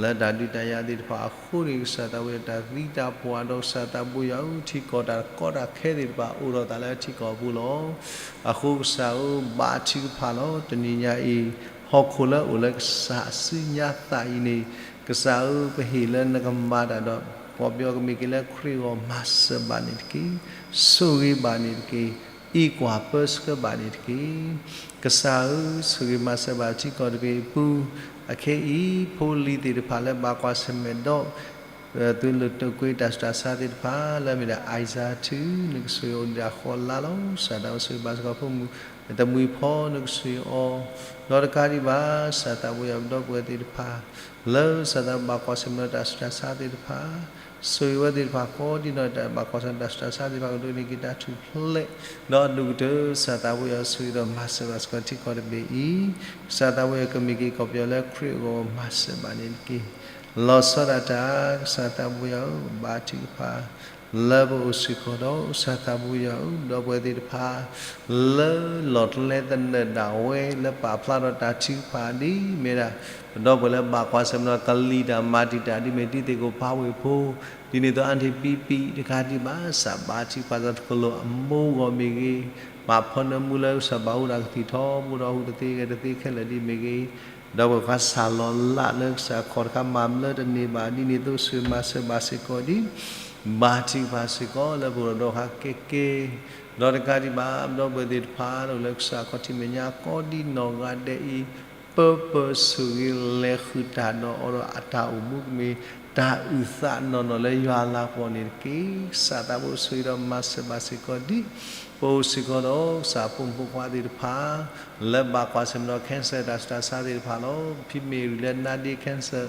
လၢတၢ်ဒုးတၢ်ယၤသ့ၣ်တဖၣ်အဃိန့ၣ် ကစၢ်သးဘိယွၤ တၢ်သံတၢ်ပှၢ်ဒီး ကစၢ်သးဘိယွၤဧၢ, ထံကီၢ်တၢ်ကီတၢ်ခဲသ့ၣ်တဖၣ် အိၣ်ဒီးသးလၢထံကီၢ်အပူၤလီၤ. အဃိကစၢ်ဧၢ, ဘါထုကဖၣ်လီၤ. တနံၤညါအံၤ ဟီၣ်ခိၣ်လၢအိၣ်လၢကစၢ်အစုညါသးအံၤန့ၣ် ကစၢ်ဧၢ, ပဟ့ၣ်လၢနကမၤတၢ်ဒီး ကီၢ်ပယီၤကမ့ၢ်က့ၤလၢခရံာ်အဂီၢ် မၤစၢၤဘၣ်န့ၣ်တက့ၢ်. ဆိၣ်ဂ့ၤဘၣ်န့ၣ်တက့ၢ်. အံးကွၢ်ပၢဆှၢဘၣ်န့ၣ်တက့ၢ်. ကစၢ်ဧၢ, ဆိၣ်ဂ့ၤမၤစၢၤဘၣ်ထံကီၢ်တဘ့ၣ်အပူၤ, အခဲအံၤ ဖိလံၤသ့ၣ်တဖၣ်လၢဘၣ်ကွၢ်ဆၢၣ်မဲာ်ဒီး သုးလိာ်တိာ်ကွံာ်တၢ်ဆူးတၢ်ဆါသ့ၣ်တဖၣ် လၢအမ့ၢ်ဒၣ် Isaac ထူ, နကဆိၣ်ဂ့ၤအီၤဒ်အဃီလါလီၤ. ကစၢ်သးဘိယွၤ ဆိၣ်ဂ့ၤဘၣ်စ့ၢ်ကီးဖိမုၣ်တမှံၤဖီ, နကဆိၣ်ဂ့ၤအီၤ, ဒီးတကးဒံးဘၣ် ကစၢ်သးဘိယွၤ ပဒီပုၢ်ဝဲၢ်သ့ၣ်တဖၣ် လၢကစၢ်သးဘိဘၣ်ကွၢ်ဆၢၣ်မဲာ်ဒီးတၢ်ဆူးတၢ်ဆါသ့ၣ်တဖၣ်, ဆိၣ်ဂ့ၤဝဲသ့ၣ်တဖၣ်ကိးဒံနီၢ် တၢ်ဘၣ်ကွၢ်ဆၢၣ်မဲာ်တၢ်ဆူးတၢ်ဆါသ့ၣ်တဖၣ် ကဒိးန့ၢ်က့ၤတၢ်ထူၣ်ဖျဲး ဒီးအဒိၣ်ကတၢၢ် ကစၢ်သးဘိယွၤ ဆိၣ်ဂ့ၤဒီးမၤစၢၤဘၣ်စ့ၢ်ကီးထံကီၢ်တဘ့ၣ်အံၤ, ကစၢ်သးဘိယွၤ ကမ့ၢ်က့ၤကီၢ်ပယီၤလၢခရံာ်အဂီၢ် မၤစၢၤဘၣ်န့ၣ်တက့ၢ်. လီၤဆီဒၣ်တၢ် ကစၢ်သးဘိယွၤဧၢ, ဘါထုကဖၣ် လၢပအိၣ်စ့ၢ်ကီးဒီး ကစၢ်သးဘိယွၤဧၢ, ပဒီပုၢ်ဝဲၢ်သ့ၣ်တဖၣ် လၢလီၢ်ကျဲသနၢၣ်ဒၣ်ဝဲ လၢပာ်ဖျါထီၣ်တၢ်ထုကဖၣ်ဒ်မ့ၢ်ဒၣ် ပဒီပုၢ်ဝဲၢ်လၢဘၣ်ကွၢ်ဆၢၣ်မဲာ်ဒီးကလံၤတၢ်မၤတံာ်တာ် ဒ်မ့ၢ်တံၤသကိးဖးဝ့ၢ်ဖိ, ဒ်န့ၣ်အသိး အါထံးပံပံၤတကးဒံးဘၣ် ကစၢ်ဘါထုကဖၣ်စ့ၢ်ကီး တကလိာ်အမိၢ်အဂီၢ်မ့ၢ်ဂ့ၤ, မၤဖီနၢမူလၢ ကစၢ်ဘၣ်ဟူတၢ်ကသံၣ်ထီဘိဒီး ဟူးတသ့ဂဲၤတသ့ခဲလၢာ်ဒ်မ့ၢ်ဂ့ၤ, ဒီပုၢ်ဝဲၢ်ခွါစၢ်လီၤလးလၢ ကစၢ်ခီၣ်တခါမၤဘျၢတန့ၢ်ဘၣ် ဒ်န့ၣ်အသိး ဆိၣ်ဂ့ၤမၤစၢၤဘၣ်စ့ၢ်ကီးဒံး ဘါထုကဖၣ်စ့ၢ်ကီး လၢပအိၣ်ဒီးဒီးဟးကဲက့ၤ, ဒီးတကးဒံးဘၣ် ပဒီပုၢ်ဝဲၢ်သ့ၣ်တဖၣ် လၢအိၣ်လၢကစၢ်ခီၣ်ထံးမဲာ်ညါကိးဒံနီၢ်ဂၤဒဲးအံၤ, ပၢပၢဆိၣ်ဂ့ၤလဲၤဃုာ်တၢ်ဒီးအီၤဒီး အတၢ်အိၣ်မူကမ့ၢ် တၢ်အုၣ်သးနီၢ်နီၢ်လၢယွၤအလၤကပီၤန့ၣ်တက့ၢ်. ကစၢ်သးဘိဆိၣ်ဂ့ၤဒီးမၤစၢၤဘၣ်စ့ၢ်ကီးဒံး ပအိၣ်စ့ၢ်ကီးဒီး ကစၢ်ဖိမုၣ်ဖိခွါသ့ၣ်တဖၣ် လၢဘၣ်ကွၢ်ဆၢၣ်မဲာ်ဒီး cancer တၢ်ဆူးတၢ်ဆါသ့ၣ်တဖၣ်လီၤ. ဖံမ့ၢ်ရံၣ်လၢနါဒ့ cancer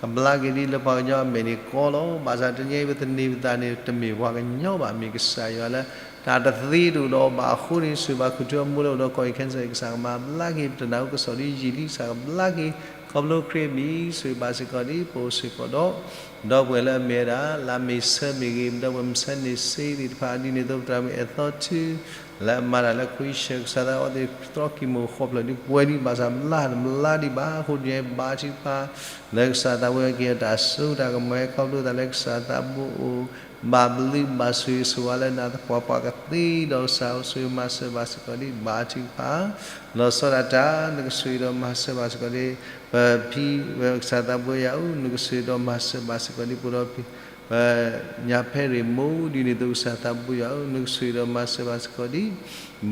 ကဘျါက့ၤဒ်လၢပှၤကညီအမဲာ်န့ၣ်ကီလီၤ. ဘၣ်ဆၣ်တနံၤအံၤပသန့ၤပသးန့ၣ် တမ့ၢ်ပှၤကညီဘၣ် မ့ၢ်ကစၢ်ယွၤလၢ တၢ်တသ့တအိၣ်ဒီးအီၤဘၣ်အဃိန့ၣ် ဆိၣ်ဂ့ၤဘၣ်ခူၣ်ထူအမိၢ်လၢအိၣ်ဒီးကီၢ်အံၤ cancer ကစၢ်ကမၤဘျါက့ၤ ပတနၢ်ဟူကစီၣ်ဒ်ယံာ်လံ ကစၢ်ကဘျါက့ၤ ခီဖျိခရံာ်အမံၤ ဆိၣ်ဂ့ၤဘၣ်စ့ၢ်ကီးဒ် ပအိၣ်စ့ၢ်ကီးဒီး ဒီပုၢ်ဝဲၢ်လၢအမ့ၢ်ဝဲဒၣ် လၢမ့ၢ်ဆၢမ့ၢ်ဂ့ၤ ဒီပုၢ်ဝဲၢ်မ့ၢ်ဆၢန့ၢ်စ့သ့ၣ်တဖၣ် ဒ်န့ၣ်အသိး ပသရၣ်မုၣ်အဲၣ်သီထူ လၢအမၤတၢ်လၢခွံဆၢၣ် ကစၢ်သးအီသ့ၣ်တြီ chemo ဃိးဖျၢၣ်ဒ်ပဝဲဒ် ဘၣ်ဆၣ်ဘျါတဘျါဒံးဘၣ် အဃိတနံၤအံၤဘါထုကဖၣ် လၢကစၢ်သးဘိယွၤကဟ့ၣ်အီၤတၢ်စိတၢ်ကမီၤ ခီဖျိသးလၢကစၢ်သးဘိအိၣ် ဘၣ်ဘျုးဘၣ်ဆိၣ်ဂ့ၤဆိၣ်ဝါလၢနၤသပှၢ်ပှၢ်ကသ့ဒီး ကစၢ်ဆိၣ်ဂ့ၤမၤစၢၤဘၣ်စ့ၢ်ကီးဒ် ဘါထုကဖၣ် လီၤဆီဒၣ်တၢ် နကဆိၣ်ဂ့ၤဒီးမၤစၢၤဘၣ်စ့ၢ်ကီးဒ် ပဖံ ကစၢ်သးဘိယွၤဧၢ နကဆိၣ်ဂ့ၤဒီးမၤစၢၤဘၣ်စ့ၢ်ကီးဒ် ပအိၣ်ဒီး ပညါဖဲရ့ၣ်မိၢ် ဒ်န့ၣ်အသိး ကစၢ်သးဘိယွၤဧၢ နကဆိၣ်ဂ့ၤဒီးမၤစၢၤဘၣ်စ့ၢ်ကီးဒ်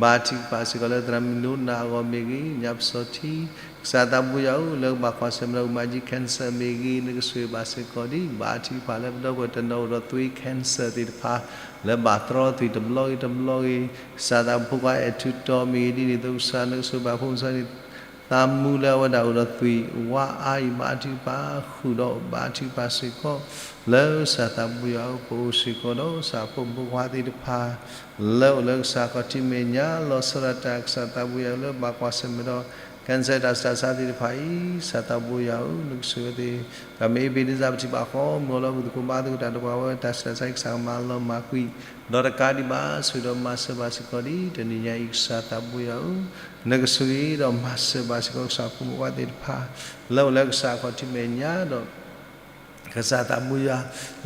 ဘါထုကဖၣ်စ့ၢ်ကီးလၢသရၣ်မုၣ်နိနၤအဂီၢ်မ့ၢ်ဂ့ၤ ညါပစီၤထံ ကစၢ်သးဘိယွၤဧၢ လၢကဘၣ်ကွၢ်ဆၢၣ်မဲာ်ဒီး မၤကံ cancer မ့ၢ်ဂ့ၤ နကဆိၣ်ဂ့ၤဘၣ်စ့ၢ်ကီးဒ် ဘါထုကဖၣ်လၢပဒီပုၢ်ဝဲၢ်တနီၤအိၣ်ဒီးသွံၣ် cancer သ့ၣ်တဖၣ် လၢဘၣ်တြီသွံၣ်တဘျီဂ့ၤတဘျီဂ့ၤ ကစၢ်သးဖိခွါအဲၣ်ထူတီမ့ၢ်ဂ့ၤ ဒ်န့ၣ်အသိး ကစၢ်နကဆိၣ်ဂ့ၤဘၣ်ဖိမုၣ်စီၤန့ၣ် သးမူလၢအဝဲဒၣ်အိၣ်ဒီးသွံၣ်ဝါအါအံၤ ဘါထုကဖၣ်ဃုာ်ဒီးဘါထုကဖၣ်စ့ၢ်ကီး လၢကစၢ်သးဘိယွၤဧၢ ပအိၣ်စ့ၢ်ကီးဒီး ကစၢ်ဖိမုၣ်ဖိခွါသ့ၣ်တဖၣ် လၢအိၣ်လၢကစၢ်ခီၣ်ထံးမဲာ်ညါ လီၤဆီဒၣ်တၢ် ကစၢ်သးဘိယွၤလၢဘၣ်ကွၢ်ဆၢၣ်မဲာ်ဒီး ကဲစဲတၢ်စူးတၢ်ဆါသ့ၣ်တဖၣ်အံၤ ကစၢ်သးဘိယွၤဧၢ, နကဆိၣ်ဂ့ၤသ့ၣ်, ပမ့ၢ်အ့ဘ့ၣ်နံစၢ် ပထံၣ်ဘၣ်ဃီ မုၢ်အလီၢ်မုၢ်သကိးဘါသကိးတၢ်ဒီးပှၤဝဲ တၢ်စူးတၢ်ဆါအံၤ ကစၢ်ကမၤလီၤမၢ်ကွံာ်, ဒီးတကးဒံးဘၣ် ဆိၣ်ဂ့ၤဒီးမၤစၢၤဘၣ်စ့ၢ်ကီးဒံး တနံၤညါအံၤ ကစၢ်သးဘိယွၤဧၢ, နကဆိၣ်ဂ့ၤဒီးမၤစၢၤဘၣ်စ့ၢ်ကီး ကစၢ်ဖိမုၣ်ဖိခွါသ့ၣ်တဖၣ် လၢအိၣ်လၢကစၢ်အခီၣ်ထံးမဲာ်ညါဒီး ကစၢ်သးဘိယွၤ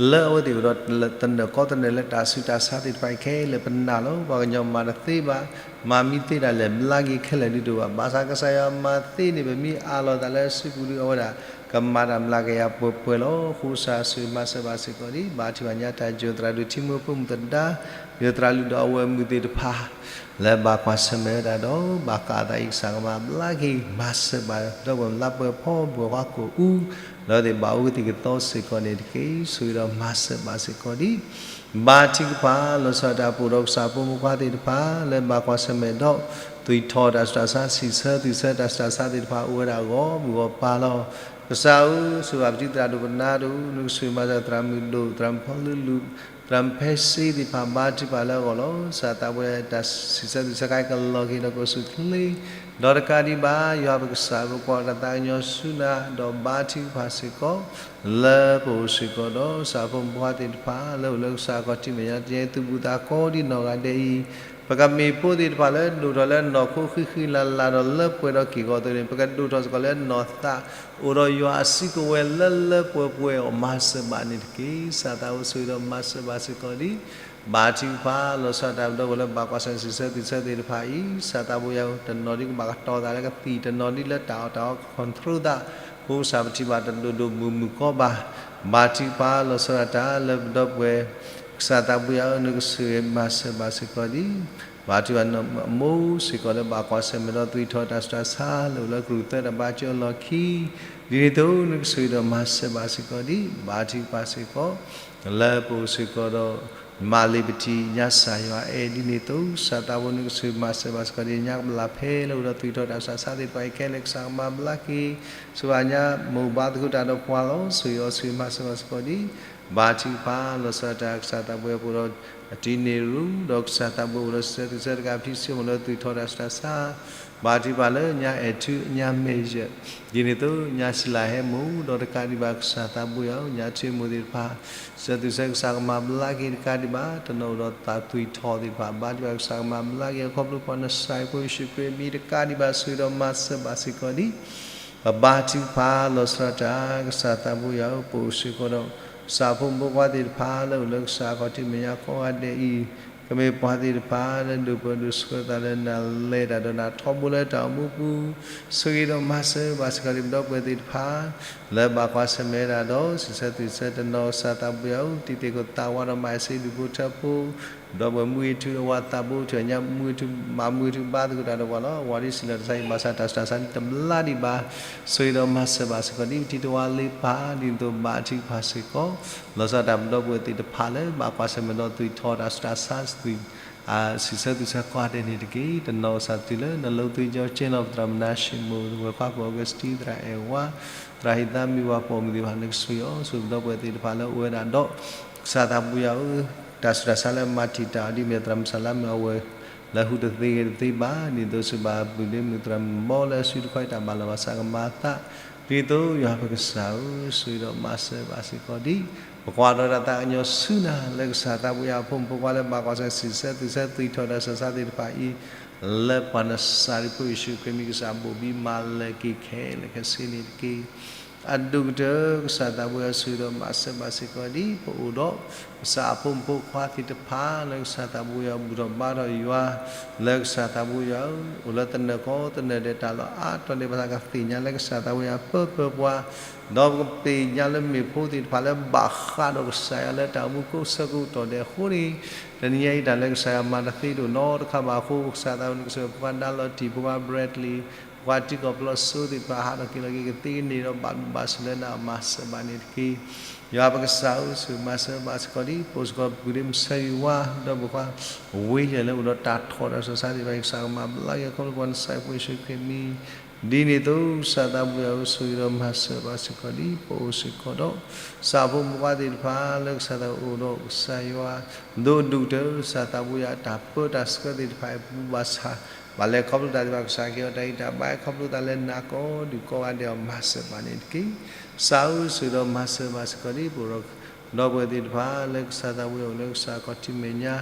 လၢအဝဲသ့ၣ်အိၣ်ဒီးတနၢၤကီတနၢၤလၢတၢ်စူးတၢ်ဆါသ့ၣ်တဖၣ်အံၤခဲလၢာ် ပနာ်လီၤ. ပှၤကညီမၤတသ့ဘၣ်, မၤမံသ့တၢ်လဲၣ် ဘျါက့ၤခဲလၢာ်ဒုးတအိၣ်ဘၣ်. ဘၣ်ဆၣ်ကစၢ်ယွၤမၤသ့န့ၣ် ပမ့ၢ်အးလီၤသးလၢစုပူၤဒုး အဝဲဒၣ်ကမၤတၢ်မျးကယၤပှဲၤပှဲၤလီၤ. အဃိကစၢ်ဆိၣ်ဂ့ၤမၤစၢၤဘၣ်စ့ၢ်ကီးဒံး ဘါထုကဖၣ်ညါတၢ်ယိၤသရၣ်ဒိၣ်ထံမိၢ်ဖိမုၣ်သဒါ ယိၤသရၣ်လုၢ်ဒီးအဝဲမုၣ်သ့ၣ်တဖၣ် လၢဘၣ်ကွၢ်ဆၢၣ်မဲာ်ဝဲဒၣ်ဒီး ဘၣ်ဃးအသးအံၤ ကစၢ်ကမၤဘျါက့ၤ မၤစၢၤဘၣ်ဒီးပှၤလၢပှဲၤဖီ ပှဲၤဃီကိာ်အူ လၢသ့ၣ်ဘၣ်အိၣ်ကသံၣ်ကသီစ့ၢ်ကီးန့ၣ်တက့ၢ်. ဆိၣ်ဂ့ၤဒီးမၤစၢၤဘၣ်စ့ၢ်ကီးဒံး ဘါထုကဖၣ်လီၤဆီဒၣ်တၢ် ပအိၣ်ဒီးကစၢ်ဖိမုၣ်ဖိခွါသ့ၣ်တဖၣ် လၢဘၣ်ကွၢ်ဆၢၣ်မဲာ်ဒီး သွံၣ်ထီၣ်တၢ်စူးတၢ်ဆါ စံးဆၢသွံၣ်ဆၢတၢ်စူးတၢ်ဆါသ့ၣ်တဖၣ် အိၣ်ဝဲဒၣ်ဂီၢ်မုၢ်ဂီၢ်ပၤလီၤ. ကစၢ်ဧၢ, ဆိၣ်ဂ့ၤဘၣ်ပထံၣ်သရၣ်ဒိၣ်ပနါဒိၣ်, နကဆိၣ်ဂ့ၤမၤစၢၤသရၣ်မုၣ်ဒိၣ်, သရၣ်မုၣ်ဖီလုၢ်လုၢ်, သရၣ်မုၣ်ဖဲစ့သ့ၣ်တဖၣ် ဘါထုကဖၣ်လၢအဂီၢ်လီၤ. ကစၢ်သးဘိယွၤ တၢ်စံးဆၢသွံၣ်ဆၢခါအံၤ ကလီၤက့ၤဒီးကအိၣ်ဆူၣ်ချ့ ဒီးတကးဒံးဘၣ် ယွၤပကစၢ် ပကွၢ်တၢ်သးကညီၤဆူနၤ ဒီးဘါထုကဖၣ်စ့ၢ်ကီး လၢပအိၣ်စ့ၢ်ကီးဒီး ကစၢ်ဖိမုၣ်ဖိခွါသ့ၣ်တဖၣ် လၢအိၣ်လၢကစၢ်အခီၣ်ထံးမဲာ်ညါ တနံၤညါအံၤ သုးဘူးသးကိးဒံးနီၢ်ဂၤဒဲးအံၤ ပကမ့ၢ်ဖိသ့ၣ်တဖၣ်လၢဒိၣ်ထီၣ်လၢနီၢ်ခိဃံးဃံးလၤလၤဒီး လၢပှဲၤဒီးက့ၢ်ဂီၤအသိးန့ၣ် ပကဒိၣ်ထီၣ်စ့ၢ်ကီးလၢနီၢ်သး အိၣ်ဒီးယွၤအစုကဝဲၤလၢလၢပှဲၤပှဲၤအီၤ မၤစၢၤဘၣ်န့ၣ်တက့ၢ်. ကစၢ်သးဘိဆိၣ်ဂ့ၤဒီးမၤစၢၤဘၣ်စ့ၢ်ကီးဒံး ဘါထုကဖၣ်လီၤဆီဒၣ်တၢ် ပဒီပုၢ်ဝဲၢ်လၢဘၣ်ကွၢ်ဆၢၣ်မဲာ် စံးဆၢသွံၣ်ဆၢသ့ၣ်တဖၣ်အံၤ ကစၢ်သးဘိယွၤဧၢ, တနီၤဒ်ကဘၣ်ကတီၤသးလၢကသံၣ်, တနီၤဒ်လၢတၢ်အီၣ်တၢ်အီက control သး, အဃိကစၢ်ပထံၣ်ဘၣ်တၢ်ဒိၣ်ဒိၣ်မုၢ်မုၢ်ကီဘၣ်. ဘါထုကဖၣ်လီၤဆီဒၣ်တၢ်လၢပဒီပုၢ်ဝဲၢ် ကစၢ်သးဘိယွၤဧၢ, နကဆိၣ်ဂ့ၤမၤစၢၤဘၣ်စ့ၢ်ကီးဒံး ဘါထုကဖၣ် အမိၢ်စ့ၢ်ကီးလၢဘၣ်ကွၢ်ဆၢၣ်မဲာ်ဒီး သွံၣ်ထီၣ်တၢ်စူးတၢ်ဆါ လၢအိၣ်လၢကရူၢ်သၢတၢ်ဘါစၢၤအလီၢ်ခံ, ဒ်န့ၣ်အသိး နကဆိၣ်ဂ့ၤဒီးမၤစၢၤဘၣ်စ့ၢ်ကီးဒံး ဘါထုကဖၣ်စ့ၢ်ကီး လၢပအိၣ်စ့ၢ်ကီးဒီး မၤလ့ၤပထံၣ်ညါကစၢ်ယွၤအဲၣ် ဒ်န့ၣ်အသိး ကစၢ်သးဘိ နကဆိၣ်ဂ့ၤမၤစၢၤဘၣ်စ့ၢ်ကီးဒံး ညါကဘျၣ်ဖဲလၢအိၣ်ဒီးသွံၣ်ထီၣ်တၢ်စူးတၢ်ဆါသ့ၣ်တဖၣ်အံၤခဲလၢာ် ကစၢ်ကမၤဘျါက့ၤ ဆိၣ်ဂ့ၤညါမိၢ်ဘါသကိးတၢ်ဒီးပှၤလီၤ. ဆိၣ်ဂ့ၤအီၤ ဆိၣ်ဂ့ၤမၤစၢၤဘၣ်စ့ၢ်ကီးဒံး ဘါထုကဖၣ်လီၤဆီဒၣ်တၢ် ကစၢ်သးဘိယွၤ ပအိၣ်ဒီးအတံၤန့ၣ်ရူၢ် ဒီးကစၢ်သးဘိအိၣ်ဒီးစံးဆၢသွံၣ်ဆၢတကးဖံးစိမိၣ်လၢသွံၣ်ထီၣ်တၢ်စူးတၢ်ဆါ ဘါထုကဖၣ်လၢညါအဲၣ်ထူညါမဲာ်ယဲၢ် ဒ်န့ၣ်အသိး ညါစံလၢဟဲမိၢ် ဒီးတကးဒံးဘၣ် ကစၢ်သးဘိယွၤ ညါထံမိၢ်သ့ၣ်တဖၣ် စံးဆၢသွံၣ်ဆၢ ကစၢ်ကမၤဘျါက့ၤတကးဒံးဘၣ် တနီၤအိၣ်ဒီးသးသွံၣ်ထီၣ်သ့ၣ်တဖၣ် ဘါထုကဖၣ် ကစၢ်ကမၤဘျါက့ၤ အခီဖျိပှၤနစၢ်ဖိယ့ၣ်ၡူးခရံာ်မံၤတကးဒံးဘၣ် ဆိၣ်ဂ့ၤဒီးမၤစၢၤဘၣ်စ့ၢ်ကီးဒံး ပဘါထုကဖၣ်လီၤဆီဒၣ်တၢ် ကစၢ်သးဘိယွၤဧၢ, ပအိၣ်စ့ၢ်ကီးဒီး ကစၢ်ဖိမုၣ်ဖိခွါသ့ၣ်တဖၣ် လၢအိၣ်လၢကစၢ်အခီၣ်ထံးမဲာ်ညါကိးဂၤဒဲးအံၤ ကမ့ၢ်ပှၤသ့ၣ်တဖၣ်လၢဒိးပၢဒိးဆှၢသးလၢနၤ လဲၤတၢ်ဒီးနၤထီဘိလၢတၢ်အိၣ်မူပူၤ ဆိၣ်ဂ့ၤဒီးမၤစၢၤဘၣ်စ့ၢ်ကီးဒံး ပဒီပုၢ်ဝဲၢ်သ့ၣ်တဖၣ် လၢဘၣ်ကွၢ်ဆၢၣ်မဲာ်ဝဲဒၣ်ဒီး စံးဆၢသွံၣ်ဆၢတနီၤ ကစၢ်သးဘိယွၤဧၢ, တံၤသကိးသးဝးဒီးမၤစ့ဒူၣ်ဖိထၢဖိ ဒီပုၢ်ဝဲၢ်မူဂ့ၤထူ အဝၤသးဘိထူ ညါမူဂ့ၤထူ မၤမူဂ့ၤထူဘါသကိးတၢ်ဒီးပှၤလီၤ. အဝၤဒ်စံးလီၤတၢ်ဆါအံၤ ဘၣ်ဆၣ်တၢ်စူးတၢ်ဆါန့ၣ်တဘျါဒံးဘၣ် ဆိၣ်ဂ့ၤဒီးမၤစၢၤဘၣ်စ့ၢ်ကီးဒံး ပထံၣ်တဝါလ့ပၢ် ဒ်သိးဘါထုကဖၣ်စ့ၢ်ကီး လီၤဆီဒၣ်တၢ် ပဒီပုၢ်ဝဲၢ်သ့ၣ်တဖၣ်လၢ ဘၣ်ကွၢ်ဆၢၣ်မဲာ်ဒီးသွံၣ်ထီၣ်တၢ်စူးတၢ်ဆါ သွံၣ် စံးဆၢသွံၣ်ဆၢကိးဂၤဒဲးန့ၣ်တက့ၢ်. တနီၤကစၢ်တတုၤလၢ နလိသုကၠီကၠ့လီၤ ပသရၣ်မနၤၡ့မိၢ် ဝဲၤခွါဖိအီကူးစတံ သရၣ်အဲၣ်ဝါ သရၣ်ဟ့ၣ်သါမံၤ ပှၤပိာ်မုၣ်သ့ၣ်တဖၣ် နကဆိၣ်ဂ့ၤအီၤ ဆိၣ်ဂ့ၤပဒီပုၢ်ဝဲၢ်သ့ၣ်တဖၣ်လၢအိၣ်ဝဲဒၣ်ဒီး ကစၢ်သးဘိယွၤဧၢ, တၢ်စူးတၢ်ဆါလၢမၤတံာ်တာ်အီၤဒ်မ့ၢ်သရၣ်မုၣ်စၢ်လါမ့ၢ်အဝဲ လၢဟူးတသ့ဂဲၤတသ့ဘၣ် ဒ်သိးစံးဘၣ် ပုၢ်ဒ့မုၣ်သရၣ်မုၣ်ဘီလၢအစုတခီအံၤ တၢ်ဘၣ်လီၤဘၣ်စးကမၤအသး ဒ်သိးယွၤပကစၢ်ဧၢ, ဆိၣ်ဂ့ၤဒီးမၤစၢၤဘၣ်စ့ၢ်ကီးဒံး ပကွၢ်ထီၣ်တၢ်သးကညီၤဆူနၤ လၢကစၢ်သးဘိယွၤအဖိမုၣ်ဖိခွါလၢဘၣ်ကွၢ်ဆၢၣ်မဲာ် စံးဆၢသွံၣ်ဆၢသွံၣ်ထီၣ်တၢ်စူးတၢ်ဆါသ့ၣ်တဖၣ်အံၤ လၢပှၤနစၢ်ရ့ၣ်ဖိယ့ၣ်ၡူးခရံာ်မံၤ ကစၢ်ဘိၣ်ဘံမၤလၢာ်က့ၤခဲလၢာ်ခဲဆ့န့ၣ်တက့ၢ်. အဒိၣ်ကတၢၢ် ကစၢ်သးဘိယွၤ ဆိၣ်ဂ့ၤဒီးမၤစၢၤဘၣ်စ့ၢ်ကီးဒံး ပအိၣ်ဒီး ကစၢ်အဖိမုၣ်ဖိခွါသ့ၣ်တဖၣ် လၢကစၢ်သးဘိယွၤဘူၣ်ထီၣ်ဘါထီၣ်ယွၤ လၢကစၢ်သးဘိယွၤဧၢ, အိၣ်လၢတနၢၤကီတနၢၤဒဲး တၢ်လီၢ်အါတီၤဒဲး ဘၣ်ဆၣ်ကသ့ၣ်ညါလၢကစၢ်သးဘိယွၤပၢပၢပှၤ ဒီးပကသ့ၣ်ညါလၢမ့ၢ်ဖိသ့ၣ်တဖၣ်လၢဘၣ်ဃးဒီးကစၢ်ယွၤလၢတၢ်အိၣ်မူကိးဆၢကတီၢ်ဒဲးအဃိန့ၣ် တနံၤညါအံၤ တၢ်လၢကစၢ်ယွၤမၤတသ့ဒိၣ်နီတခါဘၣ်အဃိ ကစၢ်သးဘိ နကဆိၣ်ဂ့ၤဖိခွါဒါလီၤတံၢ် ဖိခွါ Bradley ဖိခွါတံၤကီၢ်ပျီစိသ့ၣ်တဖၣ် ဟးထီၣ်က့ၤလီၤက့ၤကသ့ကန့ၢ်ဒီး ဘၣ်ဘၣ်ဆိၣ်လၢနၤမၤစၢၤဘၣ်န့ၣ်တက့ၢ်. ယွၤပကစၢ်ဧၢ, ဆိၣ်ဂ့ၤမၤစၢၤဘၣ်စ့ၢ်ကီးဒံး ပအိၣ်စ့ၢ်ကီးပုၢ်ဒ့မုၣ်ဆၢဂ့ၤဝါ ဒီးပှၤ ဝ့ၢ်ယဲၢ်လၢအိၣ်ဒီးတၢ်ထီၣ်တၢ်စူးတၢ်ဆါသ့ၣ်တဖၣ်အံၤ ကစၢ်ကမၤဘျါက့ၤ အခီဖျိပှၤနစၢ်ရ့ၣ်ဖိယ့ၣ်ၡူးခရံာ်မံၤ ဒ်န့ၣ်အသိး ကစၢ်သးဘိယွၤဧၢ, ဆိၣ်ဂ့ၤဒီးမၤစၢၤဘၣ်စ့ၢ်ကီးဒံး ပအိၣ်စ့ၢ်ကီးဒီး ကစၢ်ဖိမုၣ်ဖိခွါသ့ၣ်တဖၣ် လၢကစၢ်သးအိၣ်ဒီးကစၢ်ယွၤ ဒိၣ်ဒိၣ်ကတၢၢ် ကစၢ်သးဘိယွၤအတၢ်ပၢတၢ်ဆှၢသ့ၣ်တဖၣ်အံၤ ပူၤဘၣ်ဆၣ် ဘၣ်လဲၤခီဖျိတၢ်သ့ၣ်တဖၣ် ကစၢ်ကဟ့ၣ်အီၤတၢ်ဂံၢ်တၢ်ဘါ ခီဖျိသးလၢနၤကိးဒူၣ်ကိးဂၤဒဲးအီၤ မၤစၢၤဘၣ်န့ၣ်တက့ၢ်. ကစၢ်ဧၢ ဆိၣ်ဂ့ၤဒီးမၤစၢၤဘၣ်စ့ၢ်ကီးဒံး ပအိၣ်ဒီး ဒီပုၢ်ဝဲၢ်သ့ၣ်တဖၣ်လၢကစၢ်သးဘိယွၤအိၣ်လၢကစၢ်ခီၣ်ထံးမဲာ်ညါ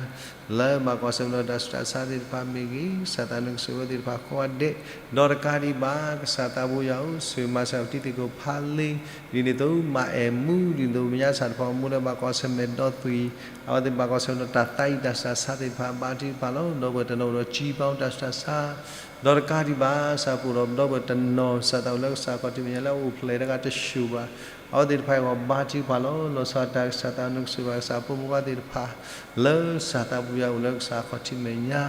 လၢဘၣ်ကွၢ်ဆၢၣ်မဲာ်ဒီးတၢ်ဆူးတၢ်ဆါသ့ၣ်တဖၣ်မ့ၢ်ဂ့ၤ, ကစၢ်သးနကဆိၣ်ဂ့ၤဝဲသ့ၣ်တဖၣ်ကိးဂၤဒဲး, ဒီးတကးဒံးဘၣ် ကစၢ်သးဘိယွၤဧၢ ဆိၣ်ဂ့ၤမၤစၢၤပတံၤသကိးဖးလ့, ဒ်န့ၣ်အသိး မၤအဲၣ်မူ ဒ်န့ၣ်အသိး မဲာ်ညါကစၢ်တဖၣ်အိၣ်မူလၢဘၣ်ကွၢ်ဆၢၣ်မဲာ်ဒီးသွံၣ် အဝဲသ့ၣ်ဘၣ်ကွၢ်ဆၢၣ်မဲာ်ဒီးတၢ်သးအံၣ်တၢ်ဆူးတၢ်ဆါသ့ၣ်တဖၣ် ဘါထုကဖၣ်လီၤ. ဒီပုၢ်ဝဲၢ်တနီၤအိၣ်ဒီးစံပီတၢ်ဆူးတၢ်ဆါ ဒီးတကးဒံးဘၣ် ကစၢ်ပအိၣ်ဒီးဒီပုၢ်ဝဲၢ်တနီၤ ကစၢ်သးအိၣ်လၢကစၢ်ခီၣ်ထံးမဲာ်ညါလၢအအိၣ်ဖျဲၣ်တဂၤတဆူၣ်ဘၣ်, အဝဲသ့ၣ်တဖၣ်အဂီၢ် ဘါထုကဖၣ်လီၤ. လီၤဆီဒၣ်တၢ် ကစၢ်သးနကဆိၣ်ဂ့ၤဘၣ် ကစၢ်ဖိမုၣ်ဖိခွါသ့ၣ်တဖၣ် လၢကစၢ်သးဘိယွၤအိၣ်လၢကစၢ်ခီၣ်ထံးမဲာ်ညါ,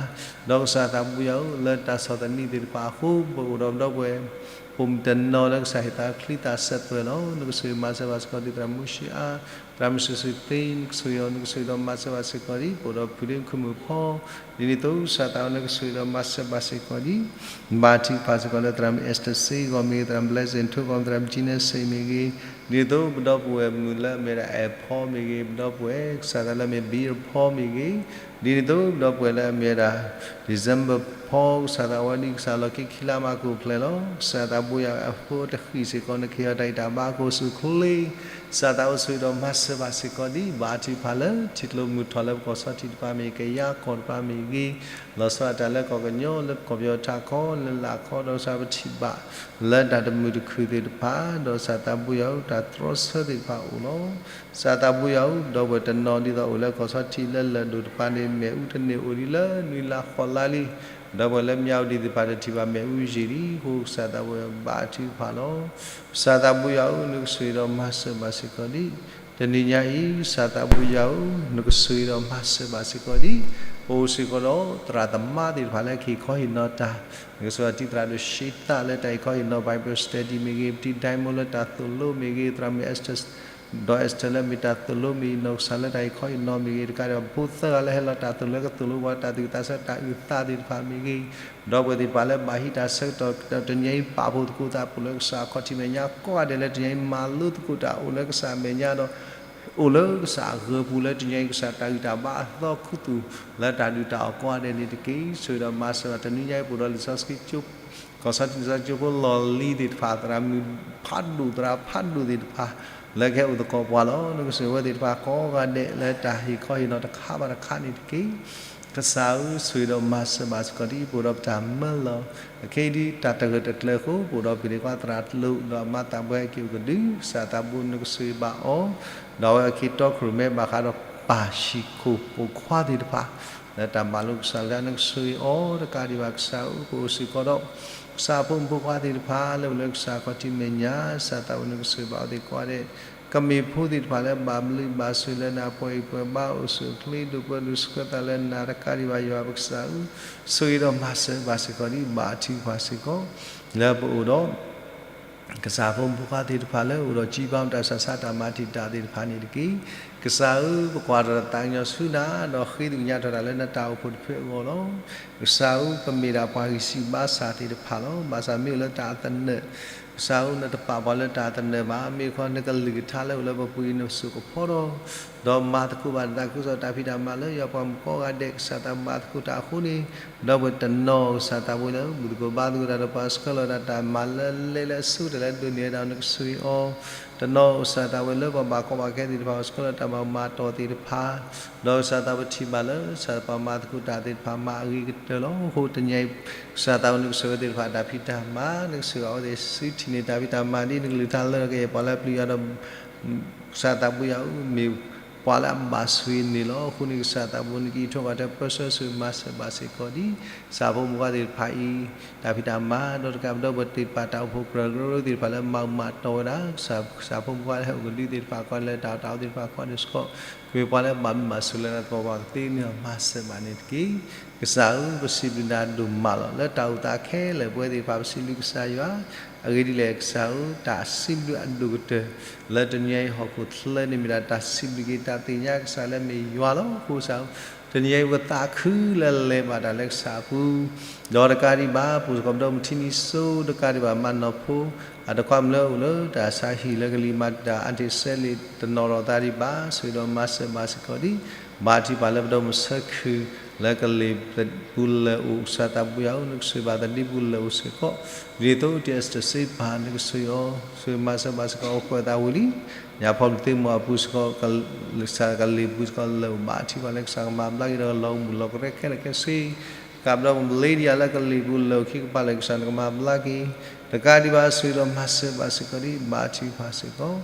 ဒီးကစၢ်သးဘိယွၤအိၣ်လၢတၢ်ဆီၣ်သနံးသ့ၣ်တဖၣ်အဃိ ပအိၣ်ဒီးဒီပုၢ်ဝဲၢ် ပိာ်မုၣ်တနီၤလၢကစၢ်ဟ့ၣ်သးချံသးစဲးသွဲၣ်လီၤ. နကဆိၣ်ဂ့ၤမၤစၢၤဘၣ်စ့ၢ်ကီးဒံး သရၣ်မုၢ်ဆံးအါ, သရၣ်မုၢ်စံးစူသ့ နကဆိၣ်ဂ့ၤအီၤ နကဆိၣ်ဂ့ၤဒီးမၤစၢၤဘၣ်စ့ၢ်ကီးဒံး ပအိၣ်ဒီးဖုဒ့မုၣ်ခိၣ်မုၣ်ဖီ, ဒ်န့ၣ်အသိး ကစၢ်သးနကဆိၣ်ဂ့ၤဒီး မၤစၢၤဘၣ်စ့ၢ်ကီးဒံး ဘါထုကဖၣ်စ့ၢ်ကီးလၢ သရၣ်မုၣ် Esther စ့ၢ်ကီးမ့ၢ်ဂ့ၤ, သရၣ်မုၣ် Blessing ထိၣ်ကီး, သရၣ်မုၣ် Gina စ့ၢ်မ့ၢ်ဂ့ၤ, ဒ်န့ၣ်အသိး ပဒီပုၢ်ဝဲၢ်မုၣ်လၢအမ့ၢ်ဒၣ်အဲၣ်ဖီမ့ၢ်ဂ့ၤ, ပဒီပုၢ်ဝဲၢ် ကစၢ်သးလၢအမ့ၢ် Bill ဖီမ့ၢ်ဂ့ၤ, ဒ်န့ၣ်အသိး ပဒီပုၢ်ဝဲၢ်လၢအမ့ၢ်ဒၣ် December ဖီ ကစၢ်သးဝဲဒ်ကစၢ်လီၢ်ခံခံလါမၤကအိၣ်ဖျဲၣ်လီၤ. ကစၢ်သးဘိယွၤအဖိတဃံၢ်စ့ၢ်ကီး နကဟ့ၣ်အီၤတၢ်ဂံၢ်တၢ်ဘါကအိၣ်ဆူၣ်အိၣ်ချ့ ကစၢ်သးအိၣ်ဆိၣ်ဂ့ၤဒီးမၤစၢၤဘၣ်စ့ၢ်ကီးဒံး ဘါထုကဖၣ်လၢ ထံကျိမုၢ်ထီၣ်လၢပကီၢ်စီထံးတဖၣ်မ့ၢ်ဂ့ၤ, ကယၤကီၢ်တဖၣ်မ့ၢ်ဂ့ၤ, လီၤဆီဒၣ်တၢ်လၢကီၢ်ကညီလၢကီၢ်ပယီၤထးခီလၢလာ်ခီ ဒီးကစၢ်ပထံၣ်ဘၣ် လၢတၢ်တမုာ်တခုၣ်သ့ၣ်တဖၣ် ဒီးကစၢ်သးဘိယွၤဧၢ တၢ်တြီဆၢသ့ၣ်တဖၣ်အိၣ်လီၤ. ကစၢ်သးဘိယွၤဧၢ ဒီပုၢ်ဝဲၢ်တနီၤဒ်သိးအိၣ်လၢကီၢ်စီထံးလၢလၢၢ်ဒိၣ်တဖၣ်န့ၣ် မ့ၣ်အူတန့ၢ်အိၣ်ဒံးလၢနွံလါဃိးလါလံ ဒီပုၢ်ဝဲၢ်လၢမၠၣ်ဝတံၣ်သ့ၣ်တဖၣ်တထံၣ်ဘၣ်မ့ၣ်အူယံာ်လံအဃိ ကစၢ်သးဘိယွၤဘါထုကဖၣ်လီၤ. ကစၢ်သးဘိယွၤဧၢ နကဆိၣ်ဂ့ၤဒီးမၤစၢၤဘၣ်စ့ၢ်ကီးဒံး တနံၤညါအံၤ ကစၢ်သးဘိယွၤဧၢ နကဆိၣ်ဂ့ၤဒီးမၤစၢၤဘၣ်စ့ၢ်ကီးဒံး ပအိၣ်စ့ၢ်ကီးဒီးသရၣ်သမါသ့ၣ်တဖၣ်လၢကဟ့ၣ်ခီဟ့ၣ်နီၤတၢ်, နကဆိၣ်ဂ့ၤတံၤသရၣ်ဒိၣ်ရှ့သးလၢတၢ်ဟ့ၣ်ခီဟ့ၣ်နီၤ Bible study မ့ၢ်ဂ့ၤ, ပတံၤဒဲမိလၢတၢ်သိၣ်လိမ့ၢ်ဂ့ၤ, သရၣ်မုၣ် Esther ဒီး Esther လၢမ့ၢ်တၢ်သိၣ်လိမ့ၢ်ဂ့ၤ နီၢ်ကစၢ်လၢတၢ်ဟ့ၣ်ခီဟ့ၣ်နီၤမ့ၢ်ဂ့ၤ, တကးဒံးဘၣ် ဖိသၢဂၤလၢဟဲလီၤတၢ်သိၣ်လိကသိၣ်လိပှၤတၢ်သူၣ်ဝံၣ်သးဆၢတၢ်အုၣ်သးသ့ၣ်တဖၣ်မ့ၢ်ဂ့ၤ, ဒီပုၢ်ဝဲၢ်သ့ၣ်တဖၣ်လၢဘၣ်ဟံးတၢ်ဆၢကတီၢ် ဒီးတနံၤအံၤပာ်ဖှိၣ်သကိးသးပူၤလၢကစၢ်အခီၣ်ထံးမဲာ်ညါကိးဂၤဒဲးလၢတနံၤအံၤမၤလိသကိးတၢ်အိၣ်လၢကစၢ်အမဲာ်ညါဒီး အိၣ်လၢကစၢ်အဂၢၤပူၤလၢတနံၤအံၤ ကစၢ်တၢ်ဂံၢ်တၢ်ဘါအသီခူသူၣ်လၢတၢ်ဒုၣ်တၢ်အီၣ်ကိးဂၤဒဲးန့ၣ်တက့ၢ်. ဆိၣ်ဂ့ၤဒီးမၤစၢၤဘၣ်တနံၤညါအံၤ ပအိၣ်ဒီးလံာ်စီဆှံကၠိ ကီၢ်စီထံးလံာ်စီဆှံကၠိဖိလီၢ်လံၤသ့ၣ်တဖၣ် သရၣ်မုၣ်ဖးဒိၣ်သရၣ်ဖးဒိၣ်သ့ၣ်တဖၣ် လၢကဟဲအိၣ်သကိးပှၤလီၤ. နကဆိၣ်ဂ့ၤဝဲသ့ၣ်တဖၣ်ကိးဂၤဒဲးလၢတၢ်ဟ့ၣ်ခီဟ့ၣ်နီၤတခါဘၣ်တခါန့ၣ်တက့ၢ်. ကစၢ်ဧၢ ဆိၣ်ဂ့ၤဒီးမၤစၢၤဘၣ်စ့ၢ်ကီးဒ်ပအိၣ်ဒီးပတၢ်မၢလီၤ. အခဲအံၤဒ်တၢ်တဂၢၢ်တကျၢၤအဃိ ပအိၣ်ဒီးဖံးန့ၢ်ကွၢ်သရၣ်တလိၣ် ဒီးအမါသးဘှဲက့ၤအိၣ်ကဒု ကစၢ်သးဘိနကဆိၣ်ဂ့ၤဘၣ်အီၤ ဒီးအဝဲအခံတီခိၣ်ရိၣ်မဲဘၣ်ဃးဒီးပၢ်ဟံၣ်ခိၣ်ပိာ်ခွါသ့ၣ်တဖၣ် လၢတၢ်မၤလိကစၢ်လၢ နကဆိၣ်ဂ့ၤအီၤတကးဒံးဘၣ် ကစၢ်ဧၢ ပအိၣ်စ့ၢ်ကီးဒီး ကစၢ်ဖိမုၣ်ဖိခွါသ့ၣ်တဖၣ်လၢအိၣ်လၢကစၢ်ခီၣ်ထံးမဲာ်ညါ ကစၢ်သးဘိနကဆိၣ်ဂ့ၤဘၣ်အဝဲသ့ၣ်ကိးဂၤဒဲး ကမ့ၢ်ဖိသ့ၣ်တဖၣ်လၢဘၣ်ဘျုးဘၣ်ဆိၣ်လၢနၤပှဲၤအံၤပှဲၤဘါအိၣ်ဆူၣ်အိၣ်ချ့ဒိၣ်ပၢဒိၣ်ဆှၢသးလၢနၤတကးဒံးဘၣ် ယွၤပကစၢ်ဧၢ ဆိၣ်ဂ့ၤဒီးမၤစၢၤဘၣ်စ့ၢ်ကီးဒ်ဘၣ်ထုကဖၣ်စ့ၢ်ကီး လၢပအိၣ်ဒီး ကစၢ်ဖိမုၣ်ဖိခွါသ့ၣ်တဖၣ်လၢအိၣ်ဒီးစံးဘၣ်တၢ်ဆူးတၢ်ဆါတၢ်မၤတံာ်တာ်သ့ၣ်တဖၣ်န့ၣ်တက့ၢ်. ကစၢ်ဧၢ ပကွၢ်တၢ်သးကညီၤဆူနၤ ဒီးဃ့ကညးထီၣ်တၢ်လၢနတၢ်အိၣ်ဖှိၣ်တဖုအဂီၢ်လီၤ. ကစၢ်ဧၢ ပမ့ၢ်ဒၣ်ပှၤဂံၢ်စၢ်ဘါစၢ်သ့ၣ်တဖၣ်လီၤ. ဘၣ်ဆၣ်မ့ၢ်အိၣ်လၢတၢ်အသနၢၣ် ကစၢ်ဧၢ နတပာ်ပှၤလၢတၢ်အသနၢၣ်ဘၣ်. မ့ၢ်ခီနကလုၢ်ကထါလၢအိၣ်လၢပပူၤအံၤနစိာ်ကဖီထီၣ် ဒီးမၤသကိးဘၣ်နသးခုကစီၣ်တၢ်ဖံးတၢ်မၤလၢယွၤပှၤမုၣ်ကိးဂၤဒဲး ကစၢ်သးဘိမၤသကိးတၢ်အဃိန့ၣ် ဒီပုၢ်ဝဲၢ်တနီၤ ကစၢ်သးဘိလၢဘူၣ်သကိးဘါသကိးတၢ်ဒီးပှၤဆှၢလီၤတၢ်တၢ်မၤလၢလဲလၢအဆိကတၢၢ်လၢဒိးန့ၢ်ဝဲဒၣ် နကဆိၣ်ဂ့ၤအီၤ တနီၤကစၢ်သးဘိလၢပှၤဘၣ်ကီဘၣ်ခဲသ့ၣ်တဖၣ် ပှၤဆှၢလီၤတၢ်မၤမၤတီၢ်သ့ၣ်တဖၣ် ဒီးကစၢ်သးဘိထံၣ်ဘၣ်လၢ ကစၢ်သးဘိမၤသကိးတၢ်သ့ၣ်တဖၣ်မၤအဂ့ၤကတၢၢ်လီၤ. အဃိတနံၤအံၤ ကစၢ်သးဘိနကဆိၣ်ဂ့ၤဝဲသ့ၣ်တဖၣ်တၢ်ဖံးတၢ်မၤ နကဆိၣ်ဂ့ၤအဝဲသ့ၣ်စုထံၣ်န့ၢ်တၢ်ဖံးတၢ်မၤဒ်နကလုၢ်ကထါလၢကယဲၢ်ပှၤလၢအပျံၤယွၤဒီး ကစၢ်သးဘိယွၤဧၢ မ့ၢ်ပှၤလၢအဘၣ်ဆိၣ်ဂ့ၤန့ၣ်လီၤ. အဃိန့ၣ် ကစၢ်သးဘိနကအံးထွဲကွၢ်ထွဲပၢဆှၢဆိၣ်ဂ့ၤမၤစၢၤဘၣ်စ့ၢ်ကီးဒ် ကစၢ်ဖိမုၣ်ဖိခွါသ့ၣ်တဖၣ်အံၤ တၢ်ဖံးတၢ်မၤ ဒီးတကးပဒီပုၢ်ဝဲၢ်သ့ၣ်တဖၣ် တၢ်အိၣ်ဖှိၣ်ကြၢးကရၢသ့ၣ်တဖၣ်လၢမၤမၤတီၢ်ဝဲဒၣ် ကစၢ်ဖိမုၣ်ဖိခွါလၢဟဲအိၣ်ကဒုသ့ၣ်တဖၣ် ကီၢ်လၢတၢ်အိၣ်တၢ်အီသ့ၣ်တဖၣ် ကီၢ်န့ၣ်စ့ၢ်ကီး ကမ့ၢ်ပှၤလၢအဘၣ်မုာ်ဘၣ်ဆိၣ်လၢနၤသပှၢ်ပှၢ်ကသ့န့ၣ် မၤစၢၤဘၣ်န့ၣ်တက့ၢ်. ကစၢ်ဧၢ ပစံးဘျုးနၤဒိၣ်မးလီၤ. လၢတၢ်အိၣ်သးခဲလၢာ်ပဝဲသ့ၣ်တဖၣ် ပစံးဘျုးကစၢ်ယွၤ အဂ့ၢ်ဒ်လဲၣ် ကစၢ်ဧၢ တၢ်စံးဘျုးအဒိၣ်ကတၢၢ် လၢတနံၤအံၤဟီၣ်ခိၣ်ချၢန့ၣ်မ့ၢ်ဒၣ် တၢ်စံးဘျုးက့ၤတၢ်သ့ၣ်ညါကစၢ်လၢမ့ၢ်ယွၤလီၤ. အဃိကစၢ်ဧၢ တနံၤအံၤပသးခုလၢလဲၤဘၣ်တၢ်လၢကစၢ်အပူၤ ဒီးတကးဒံးဘၣ် ပအိၣ်စ့ၢ်ကီးပဒီမုၢ်ထံနံၤစိၤ တကးဒံးဘၣ် မၤနီၢ်ဖိ အတခွါမုၣ်လၢအိၣ်လၢတၢ်ဆါဟံၣ်လၢကလံၤမၤတၢ်အါတ့ၢ်စဲလ့ၣ် တနီၤထီၣ်သးဒံးဘၣ် ဆိၣ်ဂ့ၤဒီးမၤစၢၤဘၣ်စ့ၢ်ကီးဒ် ဘါထုကဖၣ်လၢပဒီမုၢ်ဆၢခုၣ် လၢကလံၤပူၤလၢာ်အိၣ် ကစၢ်သးဘိယွၤဧၢ, နကဆိၣ်ဂ့ၤဘၣ်သဒံပူၤလၢာ်အိၣ်စ့ၢ်ကီး, ဒ်သိးတ့အစတစ့ဘၣ် နကဆိၣ်ဂ့ၤအီၤ, ဆိၣ်ဂ့ၤမၤစၢၤဘၣ်စ့ၢ်ကီး အိၣ်ကွဲးသးဝံၤလံ. ညါဖီလံၤသ့ၣ်မီၤအပူၤစ့ၢ်ကီး, ကစၢ်ကလံၤပူၤစ့ၢ်ကီးလၢာ်အိၣ် ဘါထုကဖၣ်လၢကစၢ်ကမၤဘျါက့ၤဒီး လီၤကမူၣ်လီၤကရဲခဲလၢာ်ခဲဆ့ ကးဒီးမလ့ဒံယၤလၢကလံၤပူၤလၢာ်အိၣ်ခံကပၤလၢာ် ကစၢ်နကမၤဘျါက့ၤ, တကးဒံးဘၣ်ဆိၣ်ဂ့ၤဒီးမၤစၢၤဘၣ်စ့ၢ်ကီးဒံး ဘါထုကဖၣ်စ့ၢ်ကီး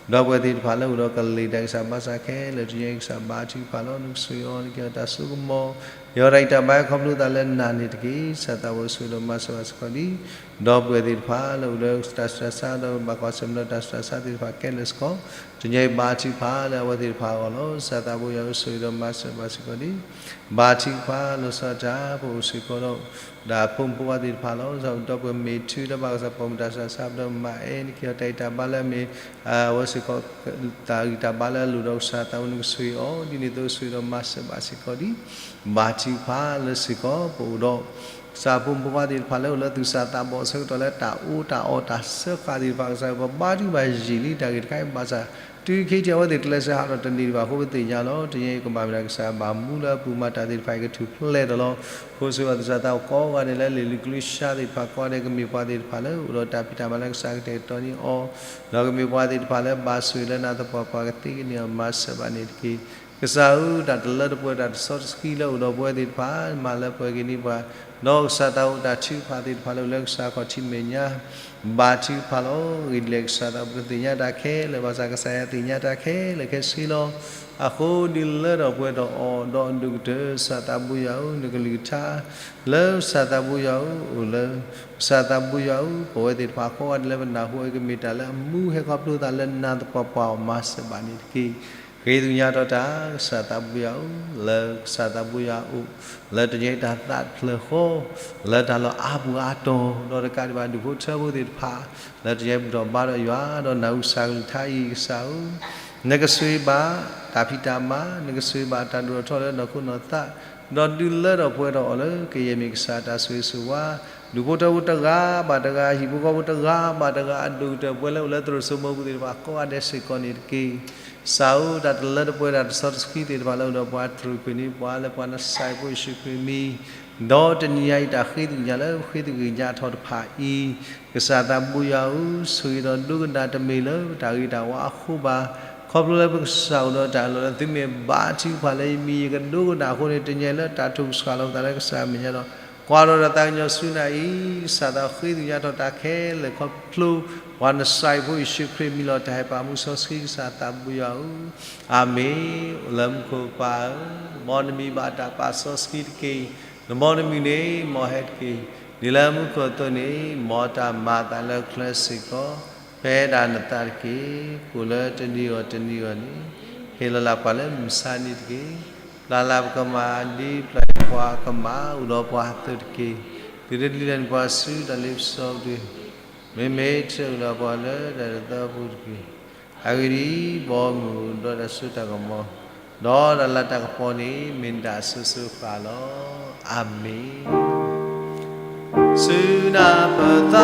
ဒီပုၢ်ဝဲၢ်သ့ၣ်တဖၣ်လၢအိၣ်ဒီးကလံၤတၢ်ဂံၢ်စၢ်ဘါစၢ်ခဲလၢာ် တနံၤအံၤကစၢ်ဘါထုကဖၣ်လီၤ. နကဆိၣ်ဂ့ၤအီၤ နကဟ့ၣ်အီၤတၢ်စိကမီၤ, ဟ့ၣ်အီၤတၢ်ဂံၢ်တၢ်ဘါခီဖျိသးလၢနၤန့ၣ်တက့ၢ်. ကစၢ်သးဘိဆိၣ်ဂ့ၤဒီးမၤစၢၤဘၣ်စ့ၢ်ကီးဒံး ဒီပုၢ်ဝဲၢ်သ့ၣ်တဖၣ်လၢအိၣ်လၢတၢ်ဆူးတၢ်ဆါ ဒီးဘၣ်ကွၢ်ဆၢၣ်မဲာ်ဒီးတၢ်ဆူးတၢ်ဆါသ့ၣ်တဖၣ်ခဲလၢာ်စ့ၢ်ကီး တနံၤအံၤဘါထုကဖၣ်လၢအဝဲသ့ၣ်တဖၣ်အဂီၢ်လီၤ. ကစၢ်သးဘိယွၤဧၢ ဆိၣ်ဂ့ၤဒီးမၤစၢၤဘၣ်စ့ၢ်ကီးဒံး ဘါထုကဖၣ်လီၤဆီဒၣ်တၢ် ပအိၣ်စ့ၢ်ကီးဒီး ဒီးဖိမုၣ်ဖိခွါသ့ၣ်တဖၣ်လီၤ. ဒီပုၢ်ဝဲၢ်မ့ၢ်ထုးဒီးဘၣ်ကစၢ်ပိာ်မုၣ်တၢ်ဆူးတၢ်ဆါ ဒီးမၤအဲၣ် နကဟ့ၣ်အီၤတၢ်ဂံၢ်တၢ်ဘါလၢအမ့ၢ် အဝဲစ့ၢ်ကီး တၢ်ဂံၢ်တၢ်ဘါလၢအလိၣ်ဒီးကစၢ်သးဘိ နကဆိၣ်ဂ့ၤအီၤ ဒ်န့ၣ်အသိးဆိၣ်ဂ့ၤဒီးမၤစၢၤဘၣ်စ့ၢ်ကီးဒံး ဘါထုကဖၣ်လၢစ့ၢ်ကီး ပအိၣ်ဒီး ကစၢ်ဖိမုၣ်ဖိခွါသ့ၣ်တဖၣ်လၢအိၣ်လၢသူၣ်စၢ်သးဘီၣ်အဆၢကတီၢ်လၢတၢ်အီၣ်တၢ်အီတၢ်စၢဃာ်သ့ၣ်တဖၣ် ကစၢ်ပဘါထုကဖၣ်ယံာ်လံ တၢ်ဂ့ၢ်တခါအံၤဘၣ်ဆၣ် တုၤခဲအံၤအဝဲသ့ၣ်ကျဲးစၢးဟးထီၣ်တန့ၢ်ဒံးဘၣ်အဃိ ပသ့ၣ်ညါလီၤ. တနံၤအံၤကဘၣ်မ့ၢ်ဒၣ်ကစၢ်ဘၣ်မူလၢအပူၤ မၤတၢ်သ့ၣ်တဖၣ်အံၤကထူၣ်ဖျဲးထီၣ်လီၤ. ဃိဆိၣ်ဂ့ၤဘၣ်သူၣ်စၢ်သးဘီၣ်ကိးဂၤဒဲးလၢလံာ်လုၢ်ကလုၢ်ဆှါသ့ၣ်တဖၣ်ကိးဂၤဒဲး ကမ့ၢ်ပှၤသ့ၣ်တဖၣ်လၢအိၣ်ဒီးတၢ်ဖံးတၢ်မၤလၢကစၢ်ကတဲာ်ကတီၤန့ၢ်အီၤ ဒီးကမ့ၢ်ပှၤသ့ၣ်တဖၣ်လၢဘၣ်ဆိၣ်ဂ့ၤလၢနၤသပှၢ်ပှၢ်ကသ့ကန့ၢ်အီၤ မၤစၢၤဘၣ်န့ၣ်တက့ၢ်. ကစၢ်ဧၢ တၢ်တလၢတပှဲၤတၢ်တစီတဆှံလၢအိၣ်ဒီးပဝဲသ့ၣ်တဖၣ် မၤလၢပှဲၤက့ၤန့ၢ်ပှၤ ဒီးကစၢ်သးဘိတၢ်ထုကဖၣ်သ့ၣ်တဖၣ်လၢအိၣ်လၢကစၢ်ခီၣ်ထံးမဲာ်ညါ ဘါထုကဖၣ်လီၤ. ဂ့ၤဒ်လဲၣ်ကစၢ်သးဘိ ပတသ့ၣ်ညါတၢ်ခဲလၢာ် ဘၣ်ဆၣ်ကစၢ်ယွၤသ့ၣ်ညါတၢ်ခဲလၢာ်ခဲဆ့လီၤ. အဃိဒ်လၢထီၣ်ပှဲၤထီၣ်အီၤဒီးအဒိၣ်ကတၢၢ် ကစၢ်သးဘိယွၤဧၢ နကလုၢ်ကထါ လၢကစၢ်သးဘိယွၤဧၢ အိၣ်လၢ ကစၢ်သးဘိယွၤဧၢ ပဝဲသ့ၣ်တဖၣ်ကိးဂၤဒဲးလၢပနၢ်ဟူအံၤ ကမ့ၢ်တၢ်လၢအမူဟဲခီဖျိသးလၢနၤသပှၢ်ပှၢ်အီၤ မၤစၢၤဘၣ်န့ၣ်တက့ၢ်. ဃ့သညါထီၣ်တၢ် ကစၢ်သးဘိယွၤဧၢ လၢကစၢ်သးဘိယွၤအိၣ် လၢတနံၤအံၤတၢ်သးတဖျၢၣ်ဃီ လၢတၢ်လီၢ်အါပူၤအါတီၤ ဒီးတကးဒံးဘၣ်ဒူၣ်ဖိထၢဖိသ့ၣ်တဖၣ် လၢတနံၤအံၤဘူၣ်ထီၣ်ဘါထီၣ်ယွၤ ဒီးနၢ်ဟူကစၢ်ကလုၢ်ကထါအံၤ ကစၢ်ဧၢ နကဆိၣ်ဂ့ၤဘၣ်တၢ်ဖံးတၢ်မၤ နကဆိၣ်ဂ့ၤဘၣ်တၢ်ဒိၣ်ထီၣ်ထီလၢနီၢ်ခိနီၢ်သး ဒီးဒုးလၢထီၣ်ပှဲၤထီၣ်အီၤလၢ ကယဲၢ်မ့ၢ်ကစၢ်တၢ်ဆိၣ်ဂ့ၤဆိၣ်ဝါ ဒူၣ်ဖိထၢဖိတဂၤဘၣ်တဂၤ ဟံၣ်ဖိဃီဖိတဂၤဘၣ်တဂၤ အဒိၣ်ကတၢၢ်ပှဲၤလၢအိၣ်လၢသရိာ်စိမိၤပူၤသ့ၣ်တဖၣ်ကိးဂၤဒဲးစ့ၢ်ကီးန့ၣ်တက့ၢ်. ကစၢ်ဧၢ တၢ်တလၢတပှဲၤတၢ်တစီတဆှံသ့ၣ်တဖၣ်လၢအိၣ်ဒီးပှၤ တြူာ်ကွံာ်န့ၢ်ပှၤလၢပှၤနစၢ်ဖိယ့ၣ်ၡူးခရံာ်အမံၤ ဒီးတနံၤညါအံၤတၢ်ဃ့သညါလၢပဃ့သဂ့ၤညါထီၣ်တဖၣ်အံၤ ကစၢ်သးဘိယွၤဧၢ ဆိၣ်ဂ့ၤဒီးဒိကနၣ်တမ့ၢ်လၢပတၢ်ဂ့ၤတၢ်ဝါအဃိဘၣ်. ခီဖျိလၢပကစၢ်အိၣ်ဒီးတၢ်အလီၢ်လၢသုမ့ၢ်ဘါထုကဖၣ်လၢယမံၤယကဒိကနၣ်အဃိန့ၣ် တနံၤညါအံၤလၢတၢ်ထုးကဆှၣ်လီၤပသးလၢကစၢ်အမဲာ်ညါဒီး ကွၢ်ထီၣ်ဒီးသးကညီၤဆူနၤအံၤ ကစၢ်သးဃ့သညါထီၣ်တၢ်ခဲလၢာ်ခီဖျိ ပှၤနစၢ်ဖိယ့ၣ်ၡူးခရံာ်အမံၤလီၤ. တၢ်ဟဲပာ်မူစီဆှံကစၢ်သးဘိယွၤဧၢ အၤမ့ၣ်. အိၣ်လၢမူခိၣ်ပၢ်ဧၢ, မ်နမံၤဘၣ်တၢ်ပာ်စီဆှံတက့ၢ်. နမ်နမုၢ်န့ၣ် မ်ဟဲတက့ၢ်. ဒ်လၢမူခိၣ်အသိးန့ၣ် မ်တၢ်မၤအသးလၢချၢစ့ၢ်ကီး ဖဲဒၣ်နသးတက့ၢ်. ကိၣ်လၢတနံၤဂီၢ်တနံၤဂီၢ်န့ၣ် ဟ့ၣ်လီၤလၢပှၤလၢမုၢ်ဆါနံၤတက့ၢ်. ပျၢ်လၢပကမၢ်ဒ်ပျၢ်လၢပှၤကမၢ် အိၣ်ဒီးပှၤအသိးတက့ၢ်. တုၤလၢတလံၤလၢနပှၤစုဒီးလ့ပစီပူၤ မ့မ့ၢ်တၢ်အုၣ်လီၤပှၤလၢတၢ်တသီပူၤတက့ၢ်. အဂ့ၢ်ဒ်အံၤ, ဘီမုၢ်အိၣ်ဒီးတၢ်စိတၢ်ကမီၤ, ဒီးတၢ်လၤတၢ်ကပီၤန့ၣ် မ့ၢ်နဒၣ်အစိၤစိၤဃၣ်ဃၣ်လီၤ. အၤမ့ၣ်. ဆူနၢ်ပၢၢ်သ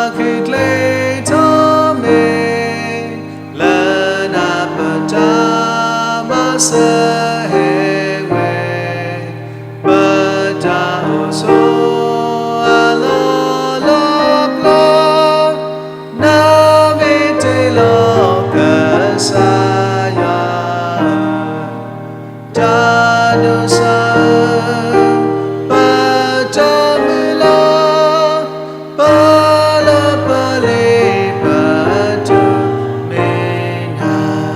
းခုချ့ထီၣ်မ့ၢ်, လၢနၢ်ပၢၢ်တၢ်မၤစၢၤဟဲဝဲ, ပတၢ်အိၣ်ဆိးအလီၢ်လီၢ်ကျီ, နမ့ၢ်တ့လီၤကစၢ်ယွၤ, တၢ်ဒိးစၢၤ ပတၢ်မုၢ်လၢ်, ပလၢပလ့ပတုၤ မ့ၢ်နၤ.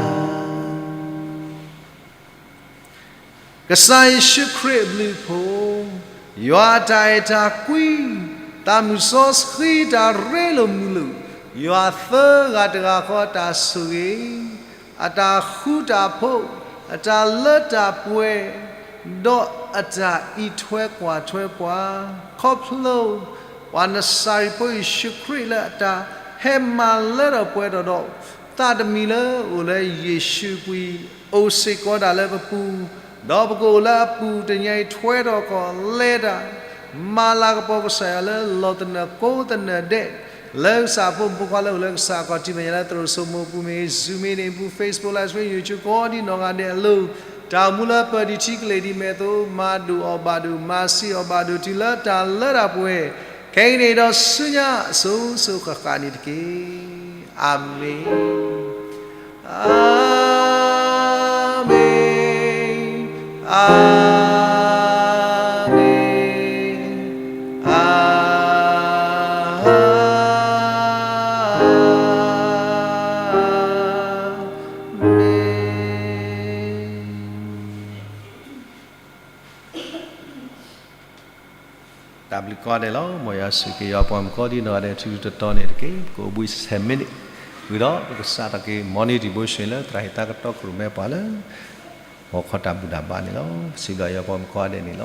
ကစၢ်ယ့ၣ်ၡူးခရံာ်အဘျုးအဖှိၣ်, ယွၤအတၢ်အဲၣ်တၢ်ကွံ, သးမုၢ်စီဆှံတၢ်ရ့လိာ်မုာ်လိာ်, ယွၤသၢဂၤတဂၤဃီအတၢ်ဆိၣ်ဂ့ၤ, အတၢ်ဃူတၢ်ဖိး, အတၢ်လၢတၢ်ပှဲၤ, ဒီးအတၢ်အံးထွဲကွၢ်ထွဲပှၤ, ခီဖျိ ပှၤနစၤရ့းဖိယ့ၣ်ၡူးခရံာ်လၢအတၢ်ဟဲမၤလၢထီၣ်ပှဲၤထီၣ်ဒီး သးတမံၤလၢအိၣ်လၢယ့ၣ်ၡူးအပူၤအံၤ အိၣ်စ့ၢ်ကီးဒၣ်လၢပပူၤ, ဒီးပကအိၣ်လၢအပူၤတနံၤအံၤ ထွဲထီၣ်ကီၢ်လဲၤတၢ်, မၤလၤကပီၤကစၢ်ယွၤလၢလီၤသနၢၣ်ကိးသနၢၣ်ဒဲး, လၢကစၢ်ဖိမုၣ်ဖိခွါလၢအိၣ်လၢကစၢ်အခီၣ်ထံးမဲာ်ညါလၢသရိာ်စိမိၤပူၤမ့ၢ်ဂ့ၤ, Zoom မ့ၢ်ဂ့ၤ, ပူၤ Facebook Live Stream, YouTube ကိးဒံနီၢ်ဂၤဒဲးအလိၤ, တၢ်အိၣ်မူလၢပၢၤဒံးထံကလ့ၢ်ဒံးမဲာ်အသိး မၤဒိၣ်အီၤဘၣ်ဒိၣ် မၤဆံးအီၤဘၣ်ဒိၣ်တုၤလၢတၢ်လၢတၢ်ပှဲၤ ခဲအံၤန့ၣ်ဒီးဆူညါအစိၤစိၤဃၣ်ဃၣ်န့ၣ်တက့ၢ်. အၤမ့ၣ်, အၤမ့ၣ်, အၤမ့ၣ်, အၤမ့ၣ်. တၢ်ဘျုးကိးဂၤဒဲးလီၤ. မ်ယွၤဆိၣ်ဂ့ၤက့ၤယွၤပှၤမုၣ်ကီးဒ်နီၢ်ဂၤဒဲး ထူထူတီတီန့ၣ်တက့ၢ်. ပကအိၣ်ဘှံးဆဲး minute ဝံၤဒီး ပကစးထီၣ်က့ၤ morning devotion လၢသရၣ်ဟ့ၣ်သါကတီၢ်ခိၣ်ရိၣ်မဲပှၤလၢ ဟီၣ်ခိၣ်တၢ်ဘူၣ်တၢ်ဘါန့ၣ်လီၤ. စံးဘျုးယွၤပှၤမုၣ်ကီးဂၤဒဲးန့ၣ်လီၤ.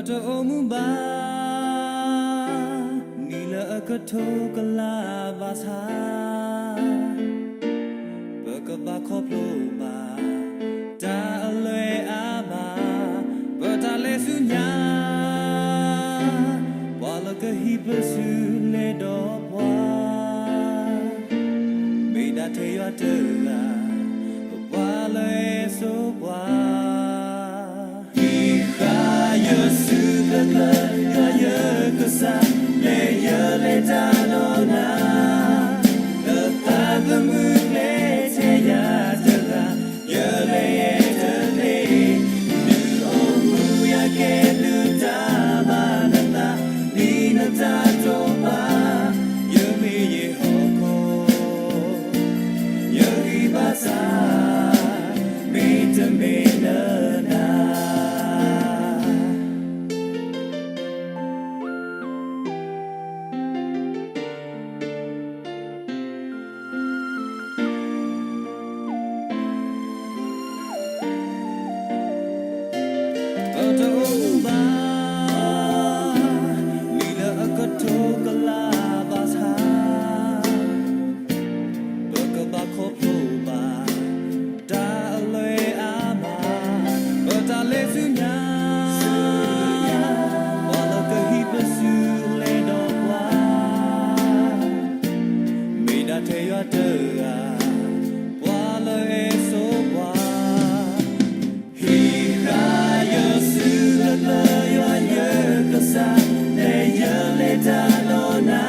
တအိၣ်မူဘၣ် နံၣ်လၢအကထိကလးဘၣ်ဆၣ်, ပကဘၣ်ခီဖျိဘၣ် တၢ်အလွဲအါဘၣ်, ပတၢ်လဲၤဆူညါ, ပှၤလၢကဟံးပစုလဲဒီးပှၤ, မ့ၢ်ဒၣ်ထဲယွၤတဂၤ, ပှၤလၢအစိပှၤ ဟံးဃာ်ယစုကျၢၤကျၢၤ ယွၤယကစၢ်, လဲၤယလဲၤတၢ်ဒီးနၤ, လၢသးသမူကျဲထဲယၤတဂၤ, ယလဲၤယဲတသ့, ဒုးအိၣ်မူယၤကဲဒုးတၢ်ဘၣ်နသး, ဒ်နတၢ်တိာ်ပာ်, ယမ့ၢ်ယဟီၣ်ခိၣ် ယဂံၢ်ဘါစၢ်, မ့တမ့ၢ်လၢနၤ ပတအိၣ်မူဘၣ် နံၣ်လၢအကထိကလးဘၣ်ဆၣ်, ပကဘၣ်ခီဖျိဘၣ် တၢ်အလွဲအါဘၣ်, ပတၢ်လဲၤဆူညါ, ပှၤလၢကဟံးပစုလဲဒီးပှၤ, မ့ၢ်ဒၣ်ထဲယွၤတဂၤ, ပှၤလၢအစိပှၤ ဟံးဃာ်ယစုကျၢၤကျၢၤ ယွၤယကစၢ်, လဲၤယလဲၤတၢ်ဒီးနၤ,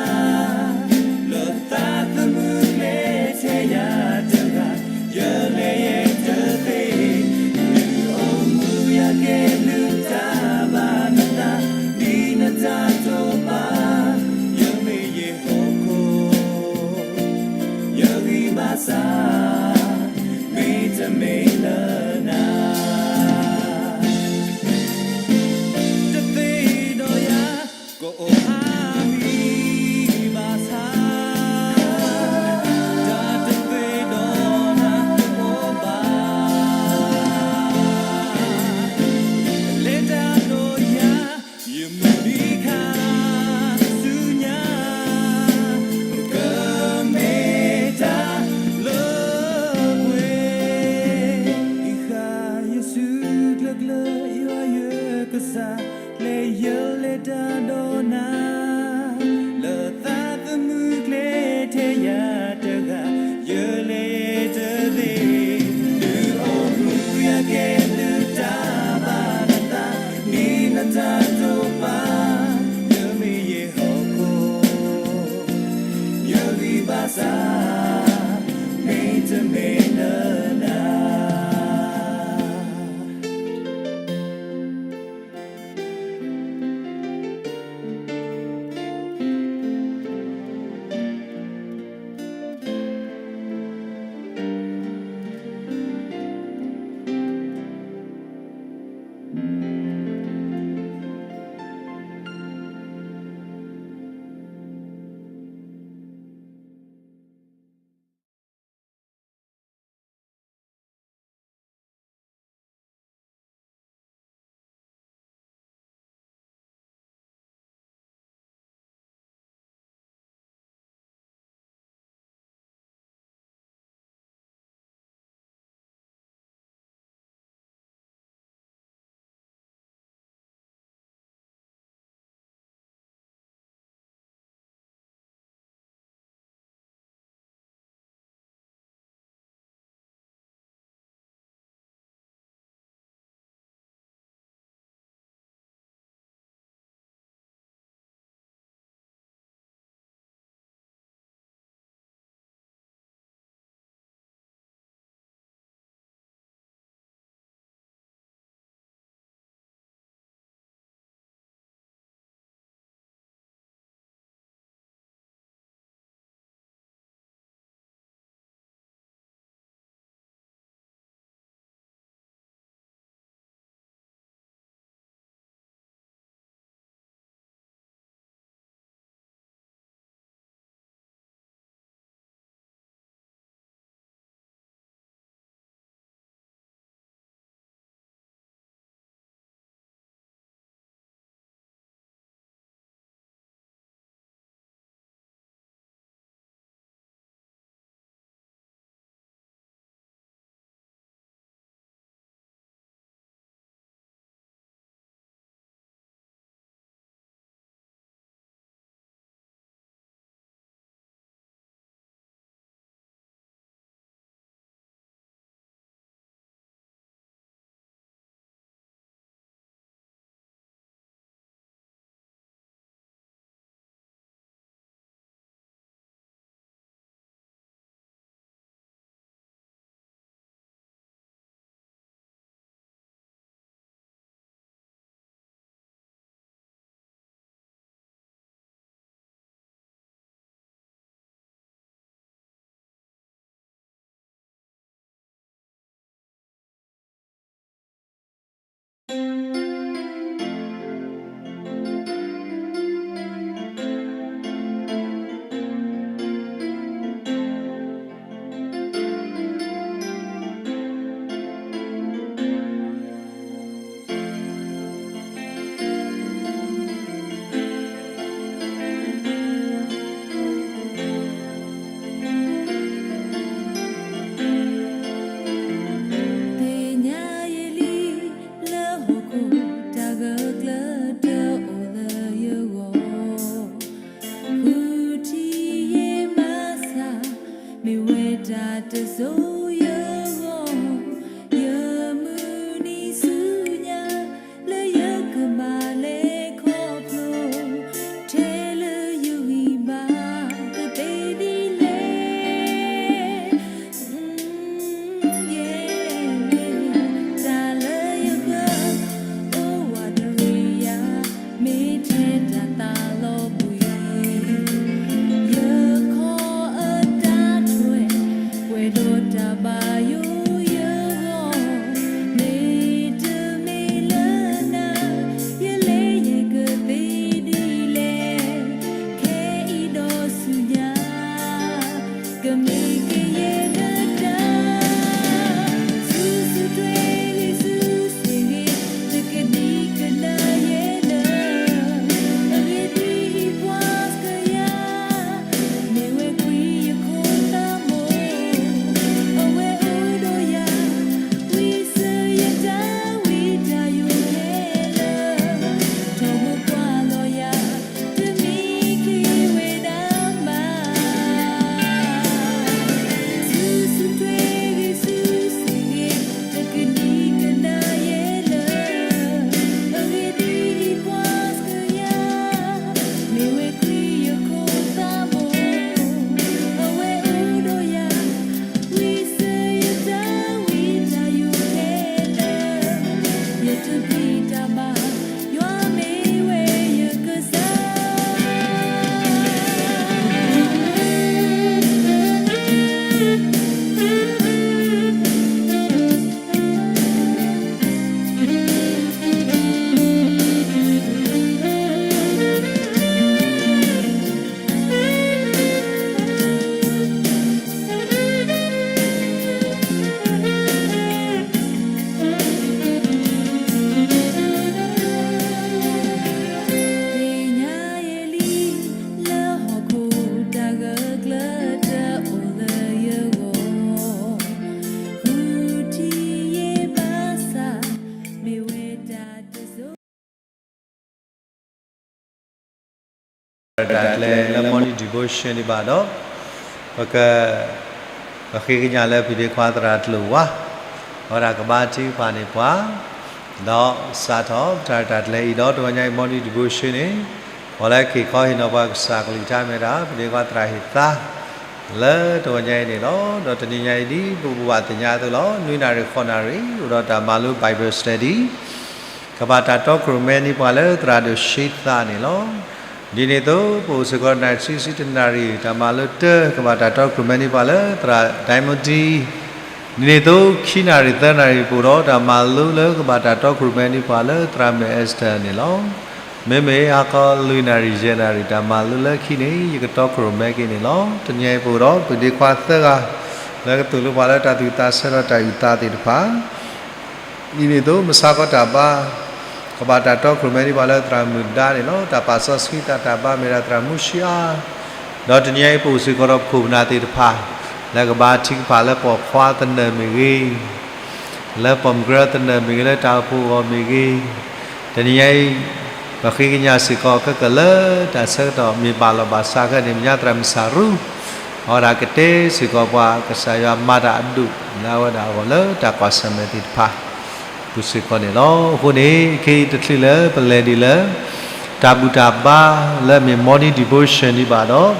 လၢသးသမူကျဲထဲယၤတဂၤ, ယလဲၤယဲတသ့, ဒုးအိၣ်မူယၤကဲဒုးတၢ်ဘၣ်နသး, ဒ်နတၢ်တိာ်ပာ်, ယမ့ၢ်ယဟီၣ်ခိၣ် ယဂံၢ်ဘါစၢ်, မ့တမ့ၢ်လၢနၤ, တသ့ဒီးယၤ ကအိၣ်ဖးဂံၢ်ဘၣ်ဆၣ်, တၢ်တသ့ဒီးနၤတအိၣ်ဘၣ်, လဲၤတၢ်ဒီးယၤ ယမုၢ်နံၤခါဆူညါ, ကမ့ၢ်တၢ်လၢပှဲၤ, ဟံးဃာ် တၢ်တစိၤယဂီၢ်, ယမုၢ်နံၤဆူညါ, လၢယကဘၣ်လဲၤခီဖျိ, ထဲလၢယဂံၢ်ဘါတသ့ဒ်လဲၣ်. တၢ်လၢယဂၢၢ်အိၣ်ဝးတရံးယၤ, မ့ၢ်ထဲတၢ်သးလီၤဘှံး, ယခီအတၢ်ထွဲ, ပှဲၤဒီးတၢ်ဘၣ်ယိၣ်ယဂီၢ်, မ့တမ့ၢ်လၢနၤ, ယလဲၤယကသ့ဒ်လဲၣ်, ခဲအံၤဒီးဆူညါ ကမ့ၢ်ကယဲၢ်နတၢ်, ဆူၣ်ဆူၣ်ထွဲဂ့ၤ ဆူၣ်ဆ့ၣ်ဂ့ၤ, တကဒံကဒါယဲလၢ အဂ့ၢ်ဒ်အံၤပှၤစကယၤ, မ့ၢ်ဝဲခွံယခိၣ်သးမိၢ်, အဝဲအိၣ်ဒီးယၤ, ဝံစၢၤယတၢ်ဝံတၢ်ယိၣ်ခဲလၢာ်, ထီဘိကွၢ်လီၤယၤ တမံၤက့ၤဝဲဒၣ်ဘၣ်. ဆူၣ်ဆူၣ်ထွဲဂ့ၤ ဆူၣ်ဆ့ၣ်ဂ့ၤ, တကဒံကဒါယဲလၢ အဂ့ၢ်ဒ်အံၤပှၤစကယၤ, မ့ၢ်ဝဲခွံယခိၣ်သးမိၢ်, အဝဲအိၣ်ဒီးယၤ, ဝံစၢၤယတၢ်ဝံတၢ်ယိၣ်ခဲလၢာ်, ယတပျံၤတၢ်ဘၣ်, ယွၤမ့ၢ်ဝဲယကစၢ်. သ့ၣ်ညါယဲလံ လၢဟီၣ်ခိၣ်တၢ်ဂၢၢ်ကျၢၤတအိၣ်လၢယဂီၢ်, ဃုထံၣ်ယဲဘၣ်ဆၣ် မ့ၢ်ဝဲတၢ်တစိၤ တၢ်ကျဲလၢ morning devotion ဒံးဘၣ်ဒီး ပက ပဃ့ကညးလၢပဒ့ခွါသရၣ်တလိၣ်ဝါ အဝဲဒၣ်ကဘါထုကဖၣ်န့ၢ်ပှၤ ဒီးစးထီၣ်ပတၢ်ရဲၣ်တၢ်ကျဲၤအံၤဒီး တဂီၤညါအံၤ morning devotion န့ၣ် ပှၤလၢက့ၤခီဟ့ၣ်နီၤပှၤကစၢ်ကလုၢ်ကထါမ့ၢ်ဝဲဒၣ် ပဒ့ခွါသရၣ်ဟ့ၣ်သါ လၢတဂီၤညါအံၤန့ၣ်လီၤ. ဒီးတနံၤညါအံၤဒ်ပဘၣ်သ့ၣ်ညါအသိးလီၤ. နွံနၣ်ရံၣ်ဃိးနၣ်ရံၣ် အိၣ်ဒီးတၢ်မၤလိ Bible study ကဘၣ်တၢ်တီခိၣ်ရိၣ်မဲန့ၢ်ပှၤလၢသရၣ်ဒိၣ်ရှ့သးန့ၣ်လီၤ. ဒ်န့ၣ်အသိး ပအိၣ်စ့ၢ်ကီးနၣ်ရံၣ်ဆံဆံတနၣ်ရံၣ် တၢ်မၤလိတၢ ကဘၣ်တၢ်တီခိၣ်ရိၣ်မဲန့ၢ်ပှၤလၢသရၣ်ဒိၣ်မူတံ ဒ်န့ၣ်အသိး ခံနၣ်ရံၣ်သၢနၣ်ရံၣ်ပူၤဒီး တၢ်မၤလိလၢကဘၣ်တၢ်တီခိၣ်ရိၣ်မဲန့ၢ်ပှၤလၢသရၣ်မုၣ်အ့စတၢၣ်န့ၣ်လီၤ. မ့မ့ၢ်ဟါခီလွံၢ်နၣ်ရံၣ်ယဲၢ်နၣ်ရံၣ် တၢ်မၤလိလၢခံန့ၣ် ယကတီခိၣ်ရိၣ်မဲက့ၤန့ၣ်လီၤ. တနံၤအံၤပအိၣ်ဒီး ပဒ့ခွါသၢဂၤ လၢကသိၣ်လိပှၤလၢတၢ်သူၣ်ဝံၣ်သးဆၢဒီးတၢ်အုၣ်သးသ့ၣ်တဖၣ် ဒ်န့ၣ်အသိး မဆါခီတၢ်ဘါ ကဘၣ်တၢ်တီခိၣ်ရိၣ်မဲန့ၢ်ပှၤလၢသရၣ်မုၣ်ဒါန့ၣ်လီၤ. တၢ်ပာ်စီဆှံသးတၢ်ဘါမ့ၢ်ဒၣ်သရၣ်မူဆံအါ ဒီးတနံၤအံၤပအိၣ်စ့ၢ်ကီးဒီးပခိၣ်ပနၢ်သ့ၣ်တဖၣ် လၢကဘါထုကဖၣ်လၢပိာ်ခွါသနၢၣ်မ့ၢ်ဂ့ၤ လၢပိာ်မုၣ်ကရၢသနၢၣ်မ့ၢ်ဂ့ၤ လၢတၢ်အိၣ်ဖှိၣ်အဂီၢ်မ့ၢ်ဂ့ၤ, တနံၤညါအံၤ ပဃ့ကညးစ့ၢ်ကီးခဲကလၢာ်တၢ်ဆၢကတီၢ်မ့ၢ်ဘၣ်လီၤဘၣ်စးခဲန့ၣ် မဲာ်ညါသရၣ်မုၣ်စၢ်ရူ အဝဲဒၣ်ကတဲစ့ၢ်ကီးပှၤ ကစၢ်ယွၤမၤတၢ်အဒိၣ်လၢအဝဲဒၣ်အဂီၢ်လၢတၢ်ကွၢ်ဆၢၣ်မဲာ်သ့ၣ်တဖၣ် ပူၤစ့ၢ်ကီးန့ၣ်လီၤ. အဃိန့ၣ် ခဲအံၤတချုးလၢပလဲၤဒံးလၢ တၢ်ဘူၣ်တၢ်ဘါလၢအမ့ၢ် morning devotion ဒံး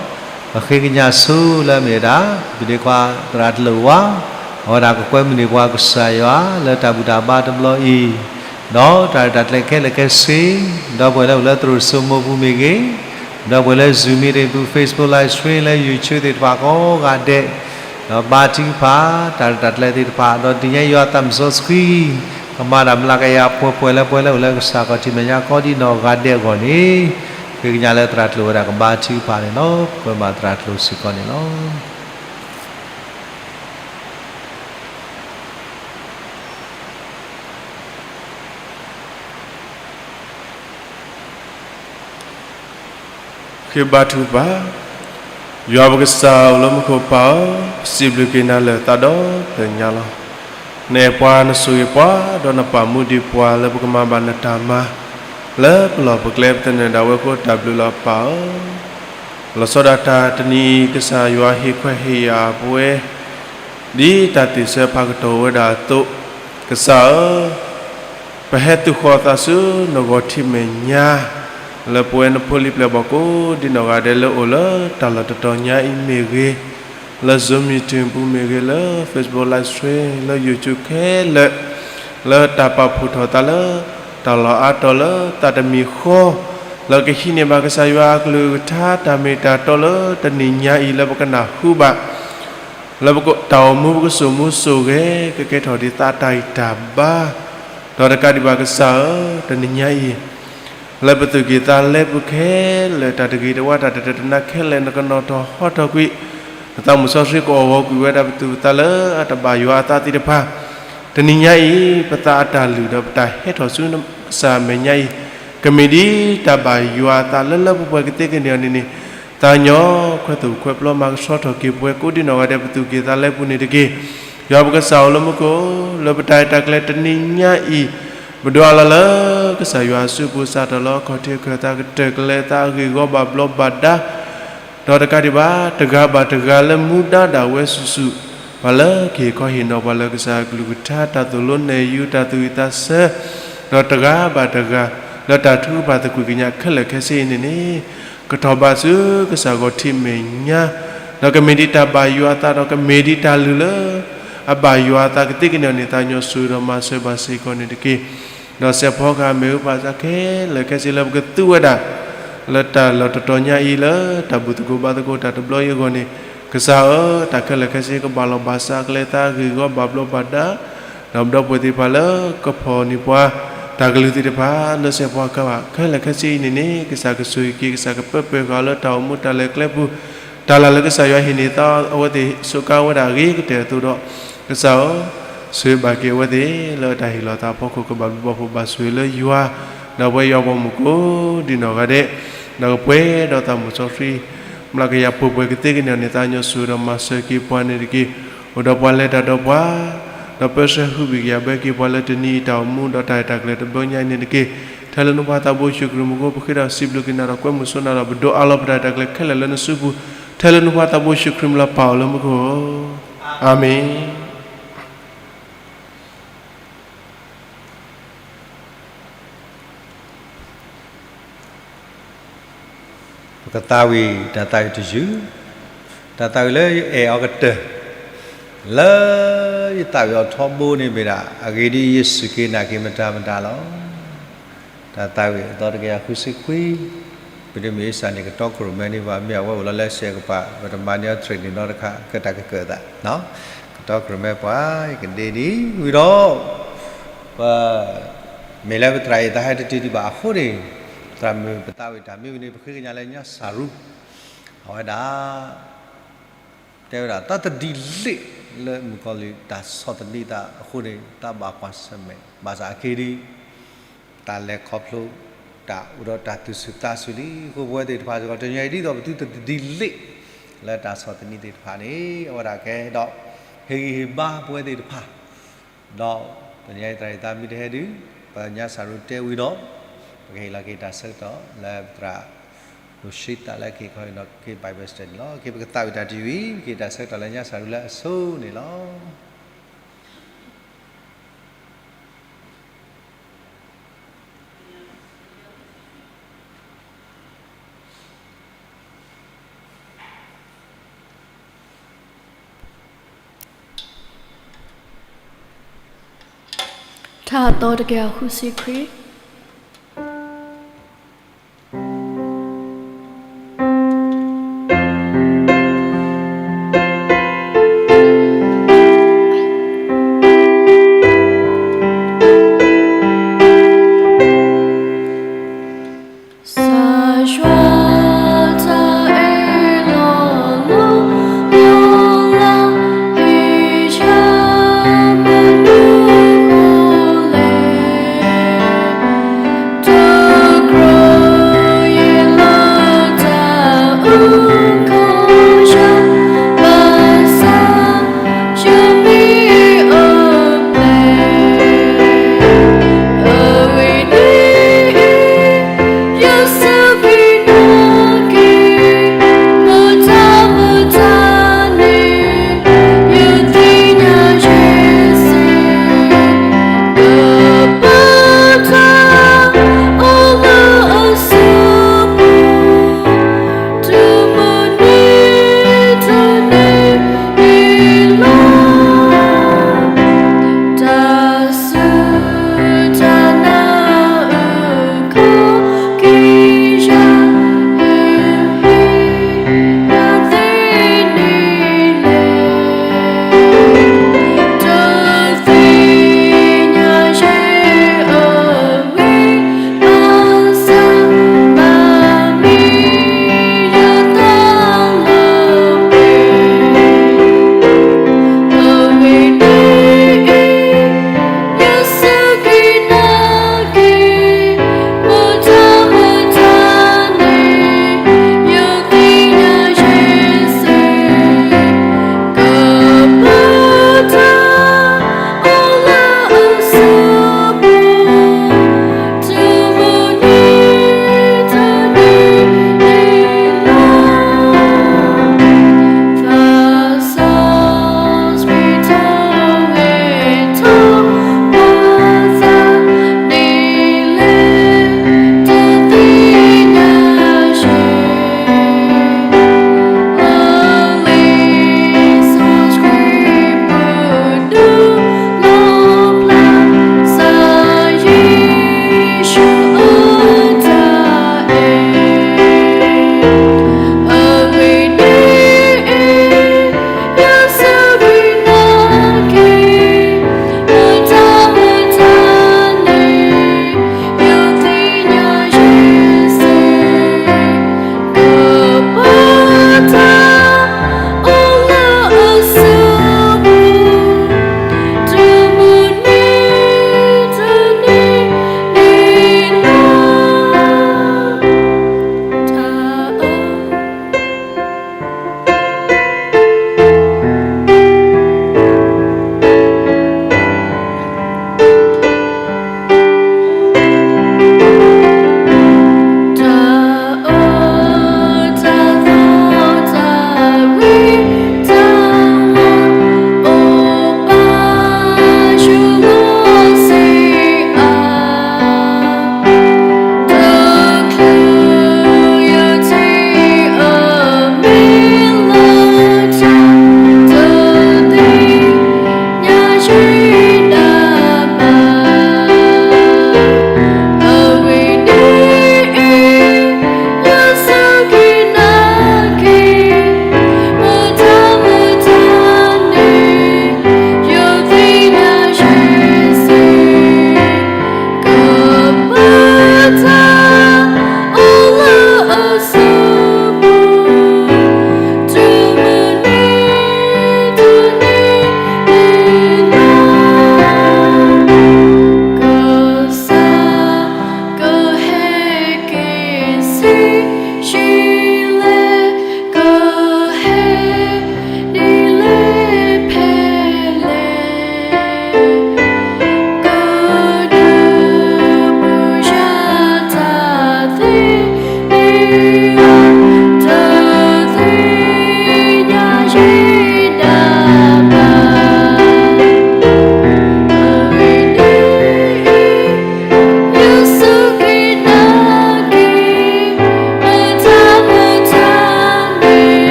ဘၣ်ဒီး ပဃ့ကညးဆိလၢအမ့ၢ်ဝဲဒၣ် ပဒ့ခွါသရၣ်တလိၣ်ဝါ အဝဲဒၣ်ကကွဲမုာ်န့ၢ်ပှၤကစၢ်ယွၤလၢတၢ်ဘူၣ်တၢ်ဘါတဘျီအံၤ, ဒီးတၢ်ရဲၣ်တၢ်ကျဲၤခဲလၢာ်ခဲဆ့, ဒီပုၢ်ဝဲၢ်လၢအိၣ်လၢသရိာ်စိမိၢ်ပူၤမ့ၢ်ဂ့ၤ, ဒီပုၢ်ဝဲၢ်လၢ Zoom meeting ပူၤ Facebook live stream လၢ YouTube သ့ၣ်တဖၣ်ကိးဂၤဒဲး, ဒီးဘါထုကဖၣ် တၢ်ရဲၣ်တၢ်ကျဲၤသ့ၣ်တဖၣ်, ဒီးတနံၤညါယွၤသးစီဆှံ ကမၤတၢ်မျးကယၤပှဲၤပှဲၤလၢပဝဲလၢအိၣ်လၢကစၢ်ခီၣ်ထံးမဲာ်ညါကိးဒံးနီၢ်ဂၤဒဲးအဂီၢ်န့ၣ်, ဃ့ကညးလၢသရၣ်တလိၣ်ဝဲဒၣ်ကဘါထုကဖၣ်န့ၣ်လီၤ. ပကွဲမုာ်သရၣ်တလိၣ်စ့ၢ်ကီးန့ၣ်လီၤ. ဃ့ဘါထုကဖၣ်, ယွၤပကစၢ်အိၣ်လၢမူခိၣ်ပၢ်ဧၢ, ပစံးဘျုးက့ၤနၤလၢသးဒီဖျၢၣ်ညါလီၤ. နအဲၣ်ပှၤ နဆိၣ်ဂ့ၤပှၤ, ဒီးနပာ်မူဒံးပှၤလၢပကမၤဘၣ်နတၢ်မၤ, လၢပလီၢ်ပကျဲပသန့ၤဒၣ်ဝဲအဃိတၢ်ဘျုးလီၤပၢ်ဧၢ. လီၤဆီဒၣ်တၢ်တနံၤအံၤ ကစၢ်ယွၤဟ့ၣ်ခွဲးဟ့ၣ်ယာ်ပဝဲ ဒ်တၢ်သ့ၣ်ဆၢဖးကတီၢ်ဝဲဒၣ်အသိး, ကစၢ်ဧၢ, ပဟဲသုးဃီၤသးဆူနဂီၢ်ထံးမဲာ်ညါ, လၢပဝဲနဖိလံၤပျဲၢ်ဘီၣ်ကိးဒံနီၢ်ဂၤဒဲးလၢအိၣ်လၢတၢ်လီၢ်တတီၤညါအံၤမ့ၢ်ဂ့ၤ, လၢ Zoom meeting ပူၤမ့ၢ်ဂ့ၤ, လၢ Facebook Live Stream, လၢ YouTube ခဲလၢာ်, လၢတၢ်ပာ်ဖှိၣ်ထီၣ်သးလၢ တၢ်လီၢ်အါတီၤလၢသးတမံၤဃီ, လၢကဟံးန့ၢ်ဘၣ်ကစၢ်ယွၤအကလုၢ်ကထါတၢ်မ့ၢ်တၢ်တီလၢတနံၤညါအံၤလၢပကနၢ်ဟူဘၣ် လၢပကတၢ်အိၣ်မူပကစိာ်မူစိာ်ဂဲၤ ကကဲထီၣ်ဒ်သးအတၢ်ဂံၢ်တၢ်ဘါ, ဒီးတကးဒံးဘၣ်ကစၢ်ဧၢ, တနံၤညါအံၤ လၢပသူၣ်ကံၢ်သးလဲပူၤခဲလၢာ် တၢ်တဂ့ၤတဝါ တၢ်တတၢၢ်တနါခဲလၢာ် နကနီၤထီၣ်ဟီထီၣ်ကွံာ်, နသးမုၣ်စီဆှံကအီၣ်ဂီၤကွံာ်ဝဲဒၣ်ပသူၣ်ပသးလၢအတဘၣ်ယွၤအသးသ့ၣ်တဖၣ်, တနံၤညါအံၤ ပသးအတၢ်လုၢ်ဒီးပတၢ်ဟဲထီၣ်ဆူနကစၢ်မဲာ်ညါအံၤ, ကမ့ၢ်ဒ်တၢ်ဘၣ်ယွၤအသးလၢလၢပှဲၤပှဲၤကသ့ကန့ၢ်အီၤန့ၣ်န့ၣ်, သးညီခွဲးသူၣ်ခွဲးပျီမၤကဆှီထီၣ်က့ၤပဝဲကိးဒံနီၢ်ဂၤဒဲး ပသူၣ်ကံၢ်သးလဲပူၤန့ၣ်တက့ၢ်. ယွၤပကစၢ်အိၣ်လၢမူခိၣ်, လၢပတၢ်ရဲၣ်တၢ်ကျဲၤတနံၤညါအံၤ, ပဒိးအးလီၤလၢကစၢ်ယွၤအစုပူၤ စးထီၣ်လၢအခီၣ်ထံးအခၢၣ်သး ကတၢၢ်ကလဲၤသးအဂ့ၢ်ဂီၢ်ဘၣ်ဘျီးဘၣ်ဒါ ဒီးတကးဒံးဘၣ် တဂၤဘၣ်တဂၤလၢမူဒါဒၣ်ဝဲစုာ်စုာ်, ပှၤလၢကဟ့ၣ်ခီဟ့ၣ်နီၤပှၤလၢကစၢ်အကလုၢ်ကထါ တၢ်သိၣ်လိနဲၣ်ယုၤ တၢ်သူၣ်ဝံၣ်သးဆၢ, ဒီးတဂၤဘၣ်တဂၤ လၢတၢ်ထုကဖၣ်သကွံာ်ကညးခဲလၢာ်ခဲဆ့အံၤန့ၣ်န့ၣ်, ကထီၣ်ဘးဆူကစၢ်ဂီၢ်ထံးမဲာ်ညါ, ဒီးကမ့ၢ်ဒ်တၢ်ဘၣ်ယွၤအသး ဒီးကမ့ၢ်ဒ်တၢ်လုၢ်လၢ အဘၣ်ယွၤအသးကသ့ကန့ၢ်အီၤန့ၣ် သးညီဆိၣ်ဂ့ၤဒီးမၤစၢၤဘၣ်စ့ၢ်ကီးန့ၣ်တက့ၢ်. ဒီးစဲးဖီကဟၣ်မ့ၣ်အူပၢ်စးခဲလၢာ်ခဲဆ့လၢပကသူဝဲဒၣ် လၢတၢ်လီၢ်တတီၤညါအံၤလၢ တၢ်ဘူၣ်သကိးဘါသကိးတၢ်တဘျီအံၤအဂီၢ်န့ၣ်, ကစၢ်ဧၢ, တၢ်ခဲလၢာ်ခဲဆ့ကဘၣ်လီၤဘၣ်စးကလဲၤသးဂ့ၢ်ဂီၢ်ဘၣ်ဘျီးဘၣ်ဒါ, ဒီးပဒီပုၢ်ဝဲၢ်သ့ၣ်တဖၣ်လၢကဖီၣ်န့ၢ်ပှၤ တၢ်ကလုၢ်သ့ၣ်တဖၣ်လၢစဲးဖီကဟၣ်ခဲလၢာ်ခဲဆ့အံၤန့ၣ်န့ၣ်, ကစၢ်ကဆိၣ်ဂ့ၤက့ၤ ကစၢ်ကပၢပှဲၤဃာ်လၢတၢ်အိၣ်မူတၢ်လဲၤကျဲပူၤ, တၢ်လၢ်လၢကစၢ်ယွၤဟ့ၣ်န့ၢ်သးအဝဲသ့ၣ်စူးကါဝဲဒၣ်အဂ့ၤကတၢၢ်အသိးဒီး, ကစၢ်ဧၢ, ဆိၣ်ဂ့ၤဘၣ်က့ၤအဝဲသ့ၣ်လၢတၢ်ဟ့ၣ်လီၤသးအဖီခိၣ် ကဘၣ်ဘျုးဘၣ်ဖှိၣ်ဘၣ်ဆိၣ်ဂ့ၤလၢယွၤ, ဒီးပဝဲယွၤပှၤမုၣ်ကိးဒံနီၢ်ဂၤဒဲး, ဒီးကပှဲၤဒီးသးမုၣ်စီဆှံ မျးကယၤပှဲၤပှဲၤကသ့ကန့ၢ်အီၤန့ၣ် သးညီဆိၣ်ဂ့ၤဒီးမၤစၢၤက့ၤပှၤန့ၣ်တက့ၢ်. အိၣ်ဒီးပှၤလဲၤတၢ်ဒီးပှၤ, ဒီးပၢဆှၢဟုဘံၣ်ကယၤဘၢက့ၤပှၤလၢတနံၤအံၤတၢ်အိၣ်မူ ဒီးတၢ်ရဲၣ်တၢ်ကျဲၤတဘျီညါအံၤန့ၣ်တက့ၢ်. ထဲလၢနဖိသးဘိယ့ၣ်ၡူးခရံာ်မူခိၣ် ပဃ့ဒီးစံးဘျုးက့ၤနၤဒီးကွဲမုာ်ဆိနၤဒီး ပဒိးအးလီၤပတၢ်ရဲၣ်တၢ်ကျဲၤခဲလၢာ်လၢနစုပူၤ, ထဲလၢနဖိသးဘိယ့ၣ်ၡူးခရံာ်မံၤလီၤ ပၢ်အိၣ်လၢမူခိၣ်ဧၢ, အၤမ့ၣ်. ပကသးဝံၣ်တၢ်သးဝံၣ်တယုၢ်, တၢ်သးဝံၣ်လၢယအဲၣ်အီၤကတၢၢ်, လၢယသးဝံၣ်အီၤထီဘိန့ၣ်မ့ၢ်ဒၣ် အဂ့ၢ်ဒ်အံၤယစူၢ်က့ၤနာ်က့ၤမတၤမတၤလီၤ. တၢ်သးဝံၣ်အသီတကယၤဃုဆံခွံ, ပဒိၣ်မ့ၢ်အ့စၢ်န့ၣ် ကတီခိၣ်ရိၣ်မဲန့ၣ် ပှၤမ့ၢ်အဝဲအိၣ်လီၤလၢစဲးကပၤ ပတမၤန့ၢ်အီၤ training နီတခါ ကတၢ်ကကၢၢ်သး, ကတီခိၣ်ရိၣ်မဲပှၤ ယကဒ့ဒံးဝံၤဒီး ပ မ့ၢ်လၢပသရၣ်အံၤတၢ်ဟဲတတုၤဒံးဘၣ်အဃိန့ၣ်, သရၣ်မုၣ်ပသးဝံၣ်တၢ်မ့ၢ်ဝံၤန့ၣ် ပဃ့ကညးလၢညါစၢ်ရူ, အဝဲဒၣ် တဲဝဲဒၣ် တၢ်တဒ်လဲၣ်လၢမုၣ်ကီၤလံၢ်တၢ်ဆီၣ်သနံးသးအဃိန့ၣ် တၢ်ဘၣ်ကွၢ်ဆၢၣ်မဲာ် ဘၣ်ဆၣ်အခဲဒံး တၢ်လဲၤခီဖျိ တၢ်အိၣ်ဒီးတၢ်သူၣ်ဆူၣ်သးဆူၣ်လံအဃိ ပဝဲသ့ၣ်တဖၣ်စ့ၢ်ကီး တနံၤအံၤဒ်သိးပသုတဒ်လဲၣ် လၢတၢ်ဆီၣ်သနံးသ့ၣ်တဖၣ်န့ၣ် အဝဲဒၣ်ကဲဒီး ဟ့ၣ်ဂံၢ်ဟ့ၣ်ဘါပဝဲသ့ၣ်တဖၣ် ဒီးတနံၤအံၤသရၣ်အံၤသးမံတဟဲဒုး ပညါစၢ်ရူတဲဝံၤဒီး ပကဟ့ၣ်လီၤက့ၤတၢ်ဆၢကတီၢ်လၢပသရၣ် ဒိၣ်ဆံသးလၢကဟ့ၣ်ခီဟ့ၣ်နီၤက့ၤ Bible study န့ၣ်လီၤ. က့ၤပကသးဝံၣ်တၢ်တယုၢ်အံၤ ပကဟ့ၣ်တၢ်ဆၢကတီၢ်လၢညါစၢ်ရူလၢအဆိန့ၣ်လီၤ. ထါအသီတကယၤဃုဆံခွံ.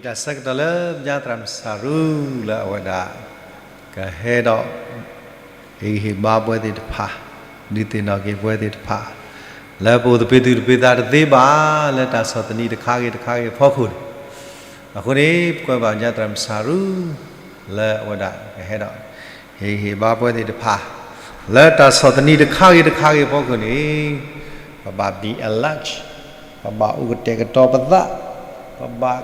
တၢ်ဆၢကတီၢ်လၢညါသရၣ်မုၣ်စၢ်ရူလၢအဝဲဒၣ် ကဟဲဒီး ဟ့ၣ်ဂံၢ်ဟ့ၣ်ဘါပှၤသ့ၣ်တဖၣ်, ဒုးသ့ၣ်နီၣ်က့ၤပှၤသ့ၣ်တဖၣ် လၢပအိၣ်သပ့ၤသူၣ်သပ့ၤသးတသ့ဘၣ် လၢတၢ်ဆီၣ်သနံးတခါဂ့ၤတခါဂ့ၤအဖီခိၣ်န့ၣ်, အဃိန့ၣ် ပကွဲးဘၣ်ညါသရၣ်မုၣ်စၢ်ရူ လၢအဝဲဒၣ်ကဟဲဒီး ဟ့ၣ်ဂံၢ်ဟ့ၣ်ဘါပှၤသ့ၣ်တဖၣ် လၢတၢ်ဆီၣ်သနံးတခါဂ့ၤတခါဂ့ၤအဖီခိၣ်န့ၣ်, ပဘၣ် be alert, ပဘၣ်အိၣ်ကတဲာ်ကတီၤပသး, ပဘၣ်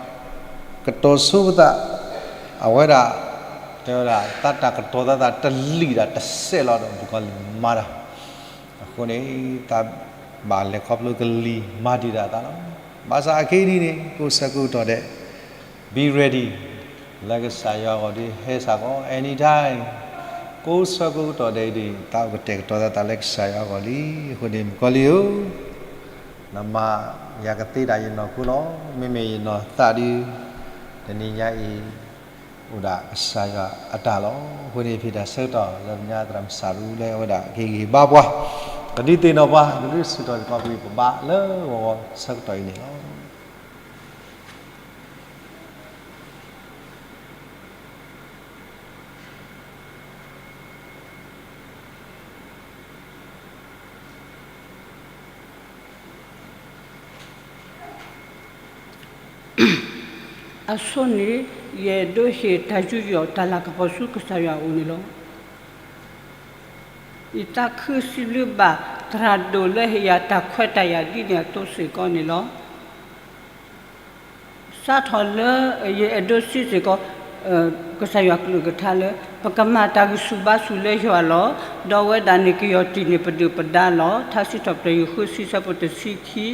ကတီၤဆိပသး, အဝဲဒၣ် တဲဝဲဒၣ် သးတၢ်ကတီၤသးသးတလံာ်ဒၣ်တစဲးလီၤဒီး ပကီၢ်လံမၤတၢ်, အဃိန့ၣ် သးဘၣ်လဲၤခီဖျိကလံၤမၤတံာ်တာ်သးလီၤ. ဘၣ်ဆၣ်အခဲအံၤန့ၣ် ကိးဆၢကိးကတီၢ်ဒဲး be ready လၢကစၢ်ယွၤအဂီၢ်ဒီးဟဲစ့ၢ်ကီး anytime, ကိးဆၢကိးကတီၢ်ဒဲးအံၤဒီး သးအိၣ်ကတဲာ်ကတီၤသးသးလၢကစၢ်ယွၤအဂီၢ်လံ. အဃိန့ၣ် မုၣ်ကီၤလံၢ်ဧၢ, နမၤယၤကသ့ဒၣ်ယနီၢ်ခိလီၤ. မ့မ့ၢ်ယနီၢ်သးဒီး တနံၤညါအံၤ အိၣ်ဒၣ်ကစၢ်ယွၤအတၢ်လီၤ. အဃိန့ၣ် ဖဲတၢ်ဆၢကတီၢ်လၢညါသရၣ်မုၣ်စၢ်ရူလၢအဝဲဒၣ်ကဟ့ၣ်ဂံၢ်ဟ့ၣ်ဘါပှၤ, ကဒုးသ့ၣ်နီၣ်ပှၤ, ကဒုးဆူၣ်ထီၣ်သကိးကွံာ်ပဘါလၢဂီၤဂီၤဆၢကတီၢ်အံၤန့ၣ်လီၤ. အဆိန့ၣ် ယအဲၣ်ဒိးဟ့ၣ်တၢ်ယူးယီၣ်တၢ်လၤကပီၤဆူကစၢ်ယွၤအအိၣ်န့ၣ်လီၤ. ယသးခုစံးဘျုးဘၣ် သရၣ်ဒိၣ်လၢဟ့ၣ်ယၤတၢ်ခွဲးတၢ်ယာ်ဒ်န့ၣ်အသိးစ့ၢ်ကီးန့ၣ်လီၤ. စးထီၣ်လၢယအဲၣ်ဒိးစံးစ့ၢ်ကီး ကစၢ်ယွၤကလုၢ်ကထါလၢ ပကမၤတၢ်ဂံၢ်ဆူၣ်ဘါဆူၣ်လၢယွၤလီၤ. ဒီးအဝဲဒၣ်န့ၣ် ကယီၢ်တံၢ်န့ၢ်ပဒုၣ်ပဒါလီၤ. ထါစံးထီၣ်ပတြၢၤ ဃုဆံ ဆၢဖိတဆံခံ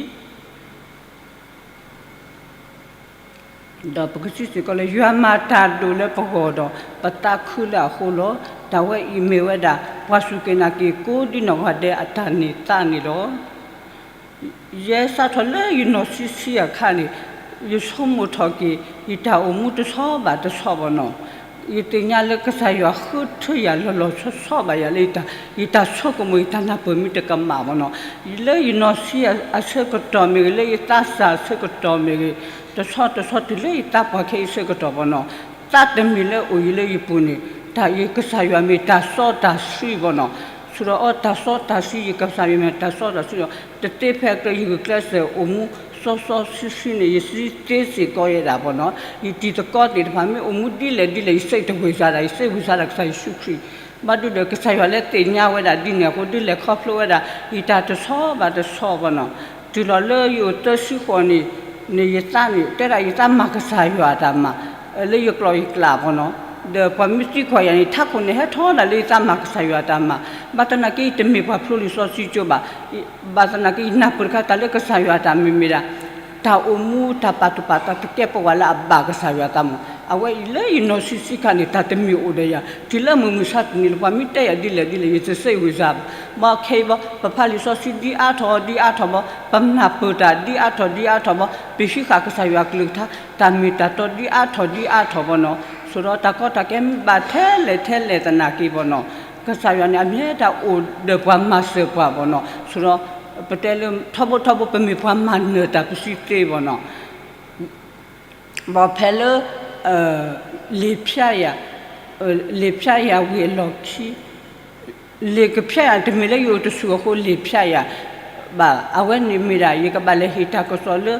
ဒီးပကစံးစ့ၢ်ကီးလၢ ယွၤမၤတၢ်ဒိၣ်လၢပဂီၢ်ဒီး ပသးခုလၢအဃိလီၤ. တၢ်ဝဲအံၤမ့ၢ်ဝဲဒၣ် ပှၤစူၢ်က့ၤနာ်က့ၤကိးဒ်နီၢ်ဂၤဒဲးအတၢ်န့ၢ်သါန့ၣ်လီၤ. ယဲစးထီၣ်လၢယနီၢ်ဆံးဆံးအခါန့ၣ် ယဆိကမိၣ်ထီၣ်က့ၤ ယတၢ်အိၣ်မူတဆီဘၣ်တဆီဘၣ်နီၤ. ယသ့ၣ်ညါလၢကစၢ်ယွၤဃုထၢယၤလီၤလီၤဆီဆီဘၣ်ယၤလၢ ယတၢ်ဆိကမိၣ် ယတၢ်နၢ်ပၢၢ်မ့ၢ်တကမၣ်ဘၣ်နီၤ. လၢယနီၢ်ဆံးအဆၢကတီၢ်မ့ၢ်ဂ့ၤ လၢယသးစၢ်အဆၢကတီၢ်မ့ၢ်ဂ့ၤ တဆီတဆီတုၤလၢယသးပှၢ်ခဲအံၤဆၢကတီၢ်ဘၣ်နီၤ. သးတမံၤလၢအိၣ်ယံၤလၢယပူၤန့ၣ် တၢ်ယကစၢ်ယွၤမ့ၢ်တၢ်စီတၢ်ဆှံဘၣ်နီၤ. ဆိဒီးအီၤတၢ်စီတၢ်ဆှံ ယကစၢ်ယွၤမ့ၢ်တၢ်စီတၢ်ဆှံဒီး တသ့ဖဲအကျါ ယဂုာ်ကျဲးစၢးအိၣ်မူစီစီဆှံဆှံန့ၣ် ယစံးသ့စ့ၢ်ကီးယဲဒၣ်ဘၣ်နီၤ. ယတံၤသကိးသ့ၣ်တဖၣ် မ့ၢ်အိၣ်မူဒ်လဲၣ်ဒ်လဲၣ် ယစ့တဝံၢ်စၢ်ဒၣ် ယစ့ဝံၢ်စၢ်ဒၣ်ကစၢ်ယ့ၣ်ၡူးခရံာ် ဘၣ်ဒုဒီးကစၢ်ယွၤလၢသ့ၣ်ညါဝဲဒၣ်ဒ်န့ၣ်အဃိ ဒုးလဲၤခီဖျိဝဲဒၣ် ယတၢ်တဆီဘၣ်တဆီဘၣ်နီၤ. တုၤလီၤလၢယအိၣ်သၢဆံဃိးနံၣ်န့ၣ် ယသးန့ၣ် တဲဒၣ်ယသးမၤကစၢ်ယွၤအတၢ်မၤ လၢယကျိာ်ယကျဲဘၣ်နီၤ. ဒီးပှၤမ့ၢ်သံကွၢ်ယၤန့ၣ် ထးခိၣ်န့ၣ်ဟဲထီၣ်ဒၣ်လၢယသးမၤကစၢ်ယွၤအတၢ်မၤ, ဘၣ်သနာ်က့ ယတမ့ၢ်ပှၤဖျိလံာ်စီဆှံကၠိဘၣ်. ဘၣ်သနာ်က့ ယနၢ်ပၢၢ်တခါ တၢ်လၢကစၢ်ယွၤအတၢ်မ့ၢ်မ့ၢ်ဒၣ် တၢ်အိၣ်မူတၢ်ပာ်သူၣ်ပာ်သး တကဲပဝးလၢအဘၣ်ကစၢ်ယွၤအသးမး. အဝဲအံၤလၢယနီၢ်ဆံးဆံးခါန့ၣ် တၢ်တမံၤအိၣ်ဒီးယၤ တုၤလၢမုၢ်မဆါတနံၤလၢပှၤမ့ၢ်တဲယၤဒ်လဲၣ်ဒ်လဲၣ် ယတစ့ဝံၢ်စၢ်ဘၣ်. ဘၣ်ခဲအံၤဘၣ် ပဖးလံာ်စီဆှံဒ်အါထီၣ်ဒ်အါထီၣ်ဘၣ်, ပနၢ်ပၢၢ်တၢ်ဒ်အါထီၣ်ဒ်အါထီၣ်ဘၣ်, ပဟံးဃာ်ကစၢ်ယွၤအကလုၢ်ကထါ တၢ်မ့ၢ်တၢ်တီဒ်အါထီၣ်ဒ်အါထီၣ်ဘၣ်နီၤ. ဆိဒီးတၢ်ကီတၢ်ခဲမ့ၢ်ဘၣ်ထဲလဲၣ်ထဲလဲၣ်သနာ်က့ဘၣ်နီၤ, ကစၢ်ယွၤန့ၣ် အမြဲတၢ်အိၣ်ဒီးပှၤမၤစၢၤပှၤဘၣ်နီၤ. ဆိဒီး ပတဲလၢ ထီဘိထီဘိ ပမ့ၢ်ပှၤမၤနၢၤတၢ်ပစုသ့ဘၣ်နီၤ. ဘၣ်ဖဲလၢ လံာ်ဖျါယၤ, လံာ်ဖျါယၤဝံၤအလီၢ်ခံ လံာ်ကဖျါယၤ တမ့ၢ်လၢယအိၣ်တဆူၣ်အဃိ လံာ်ဖျါယၤဘၣ်. အဝဲန့ၣ်မ့ၢ်ဒၣ် ယကဘၣ်လဲၤဟ့ၣ်တၢ်ကစီၣ်လၢ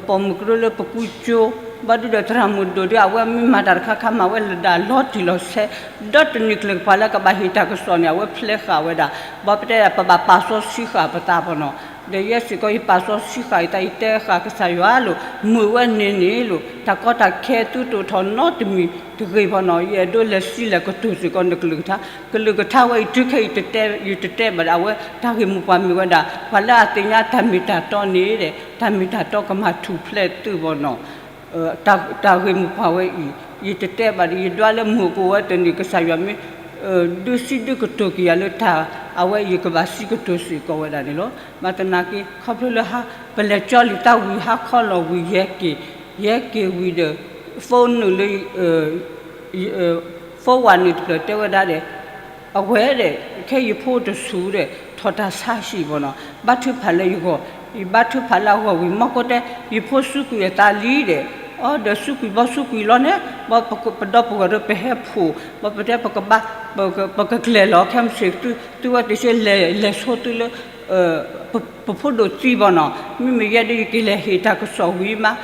ပိာ်မုၣ်ကရၢလၢပကူကၠိ, ဘၣ်ဒုဒီးသရၣ်မုၣ်ဒိၣ်ဒီး အဝဲမ့ၢ်မၤတၢ်တခါခါမး အဝဲလၢဒၣ်လီၤတံၢ်လီၤဆဲး, ဒီးတနံၤကျၢၤကပၤလၢကဘၣ်ဟ့ၣ်တၢ်ကစီၣ်န့ၣ် အဝဲဖျဲးဃာ်ဝဲဒၣ်. ဘၣ်ပတဲဒၣ် ပဘၣ်ပာ်စီဆှံဃာ်ပသးဘၣ်နီၤ. ဒီးယဲစ့ၢ်ကီး ယပာ်စီဆှံဃာ်ယသး ယတဲဃာ်ကစၢ်ယွၤလီၤ, မုာ်ဝဲန့ၣ်န့ၣ်လီၤ, တၢ်ကီတၢ်ခဲသုတအိၣ်ထီၣ်နီတမံၤတဂ့ၤဘၣ်နီၤ. ယအဲၣ်ဒိးလဲၤစံးလဲၤကတိၤစ့ၢ်ကီး နကလုၢ်ကထါ, ကလုၢ်ကထါဝဲအံၤ တုၤခဲအံၤ ယတတဲဘၣ်ဒီး အဝဲတၢ်ဂ့ၢ်မိၢ်ပှၢ်မ့ၢ်ဝဲဒၣ် ပှၤလၢအသ့ၣ်ညါတၢ်မ့ၢ်တၢ်တီန့ၣ်ဒီး တၢ်မ့ၢ်တၢ်တီကမၤထူၣ်ဖျဲးသုဘၣ်နီၤ. တၢ်ဂ့ၢ်မိၢ်ပှၢ်ဝဲအံၤ ယတတဲဘၣ်ဒီး ယဒွးလၢမုၢ်ကအိၣ်ဝဲတနံၤ ကစၢ်ယွၤမ့ၢ် ဒုးစံးဒုးကတိၤက့ၤယၤလၢတၢ် အဝဲယကဘၣ်စံးကတိၤစ့ၢ်ကီးဝဲဒၣ်န့ၣ်လီၤ. ဘၣ်သနာ်က့ ခီဖျိလၢ ပလဲၤကၠီလံာ်သးဝံၤ ဟါခီလီၤဝံၤ ယဟဲက့ၤ, ယဟဲက့ၤဝံၤဒီး phone နုာ်လၢ phone ဝဲန့ၣ်တဖျၢၣ်တဲဝဲဒၣ်ဒီး အဝဲဒီး ခဲယဖိတဆူၣ်ဒီး ထီၣ်တၢ်ဆါဟံၣ်ဘၣ်နီၤ, ဘါထုကဖၣ်လၢယဂီၢ်, ယဘါထုကဖၣ်လၢအဂီၢ်ဝံၤ မီၢ်ကီတဲ ယဖိစူးကွံာ်အသးလံဒီး အီၤဒီးစူးကွံာ်ဘီစူးကွံာ်လီၤန့ၣ်, ဘီပဒီပုၢ်ဝဲၢ်ဒီးပဟဲဖှိၣ်, ဘီပတဲပကဘၣ်, ပကကျဲၤလီၤခဲမုၢ်ဆ့ၣ်သု, သုဝဲသ့ၣ်ဆ့လဲၤ, လဲၤဆိသုလၢ ပဖိဒိၣ်သံဘီနီၤ, မ့မ့ၢ်ယဲဒၣ်ယကလဲၤဟ့ၣ်တၢ်ကစီၣ်ဝံၤမး,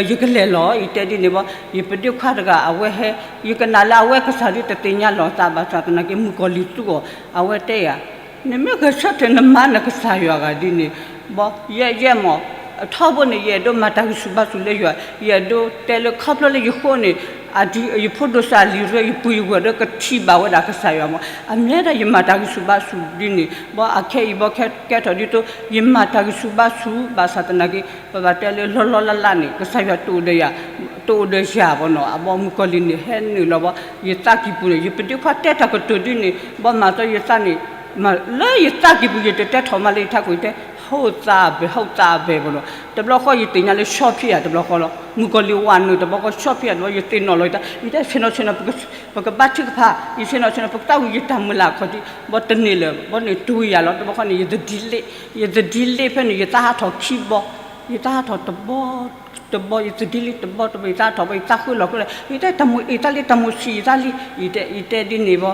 ယကလဲၤလီၤ ယတဲဒ်န့ၣ်ဘီ, ယပဒ့ခွါတဂၤအဝဲဟဲ, ယကနၣ်လၢအဝဲကစၢ်ဒုတသ့ၣ်ညါလီၤသးဘၣ်ဆၣ်သနာ်က့ မုၣ်ကီၤလံၢ်သူအီၤ, အဝဲတဲယၤ နမ့ၢ်ဂဲၤဆၢထၢၣ်နမၤနကစၢ်ယွၤဂၤဒ်န့ၣ်, ဘီယဲယဲမီၢ်, ထီဘိန့ၣ် ယအဲၣ်ဒိးမၤတၢ်ဂံၢ်ဆူၣ်ဘါဆူၣ်လၢယွၤ, ယအဲၣ်ဒိးတဲလၢခီဖျိလၢယဃိန့ၣ်, ယဖိဒိၣ်စၢ်လံၤရၢ ယပုၢ်ယဝဲၢ်ဒီးကထံၣ်ဘၣ်ဝဲဒၣ်ကစၢ်ယွၤမီၢ်, အမြဲတမ်းယမၤတၢ်ဂံၢ်ဆူၣ်ဘါဆူၣ်ဒ်န့ၣ်, ဘီအခဲအံၤဘီခဲကဲထီၣ်ဒ်သိး ယမၤတၢ်ဂံၢ်ဆူၣ်ဘါဆူၣ်ဘၣ်ဆၣ်သနာ်က့ ပဘၣ်တဲလၢလီၤလီၤလးလးန့ၣ် ကစၢ်ယွၤတအိၣ်ဒီးယၤ, တအိၣ်ဒီးယၤဘီနီၤ, အဘီမုၣ်ကီၤလံၢ်န့ၣ် ဟဲနုာ်လီၤဘီ, ယသးကံၢ်ပူၤန့ၣ် ယပဒ့ခွါတဲတၢ်ကတိၤဒ်န့ၣ်, ဘီမၤသီယသးန့ၣ် လၢယသးကံၢ်ပူၤ ယတတဲထီၣ်မးလၢယထးခိၣ် ယတဲ ဟူးသးဘဲ ဟူးသးဘဲဘီနီၤ, တဘျီဃီယသ့ၣ်ညါလၢ ဆီဖံးယၤတဘျီဃီလီၤ, မုၣ်ကီၤလံၢ်ဝးနုာ်တဘျီဃီ ဆီဖံးယၤတဘျီ ယသ့ၣ်နီၣ်လီၤယသး, ယတဲဆ့ၣ်နီၤဆ့ၣ်နီၤ ပကဘၣ်ထုကဖၣ်, ယဆ့ၣ်နီၤဆ့ၣ်နီၤ ပကသးဝံၣ်ယတၢ်မုၢ်လၢ်အခီၣ်ထံး, ဘီတန့ၢ်လၢၤ, ဘီန့ၣ်တုၤယၤလီၤ, တဘျီဃီန့ၣ် ယသဒံလ့, ယသဒံလ့ဖဲန့ၣ် ယသးဟးထီၣ်ခံဘီ, ယသးဟးထီၣ်တဘီ, တဘီ ယသဒံလ့တဘီတဘီ ယသးထီၣ်ဘီ ယသးဃုလီၤဃုလီၤ, ယတဲတၢ်မိၣ်အ့ၣ်သးလံ တၢ်မိၣ်ဆံးယသးလံ, ယတဲဒ်န့ၣ်ဘီ,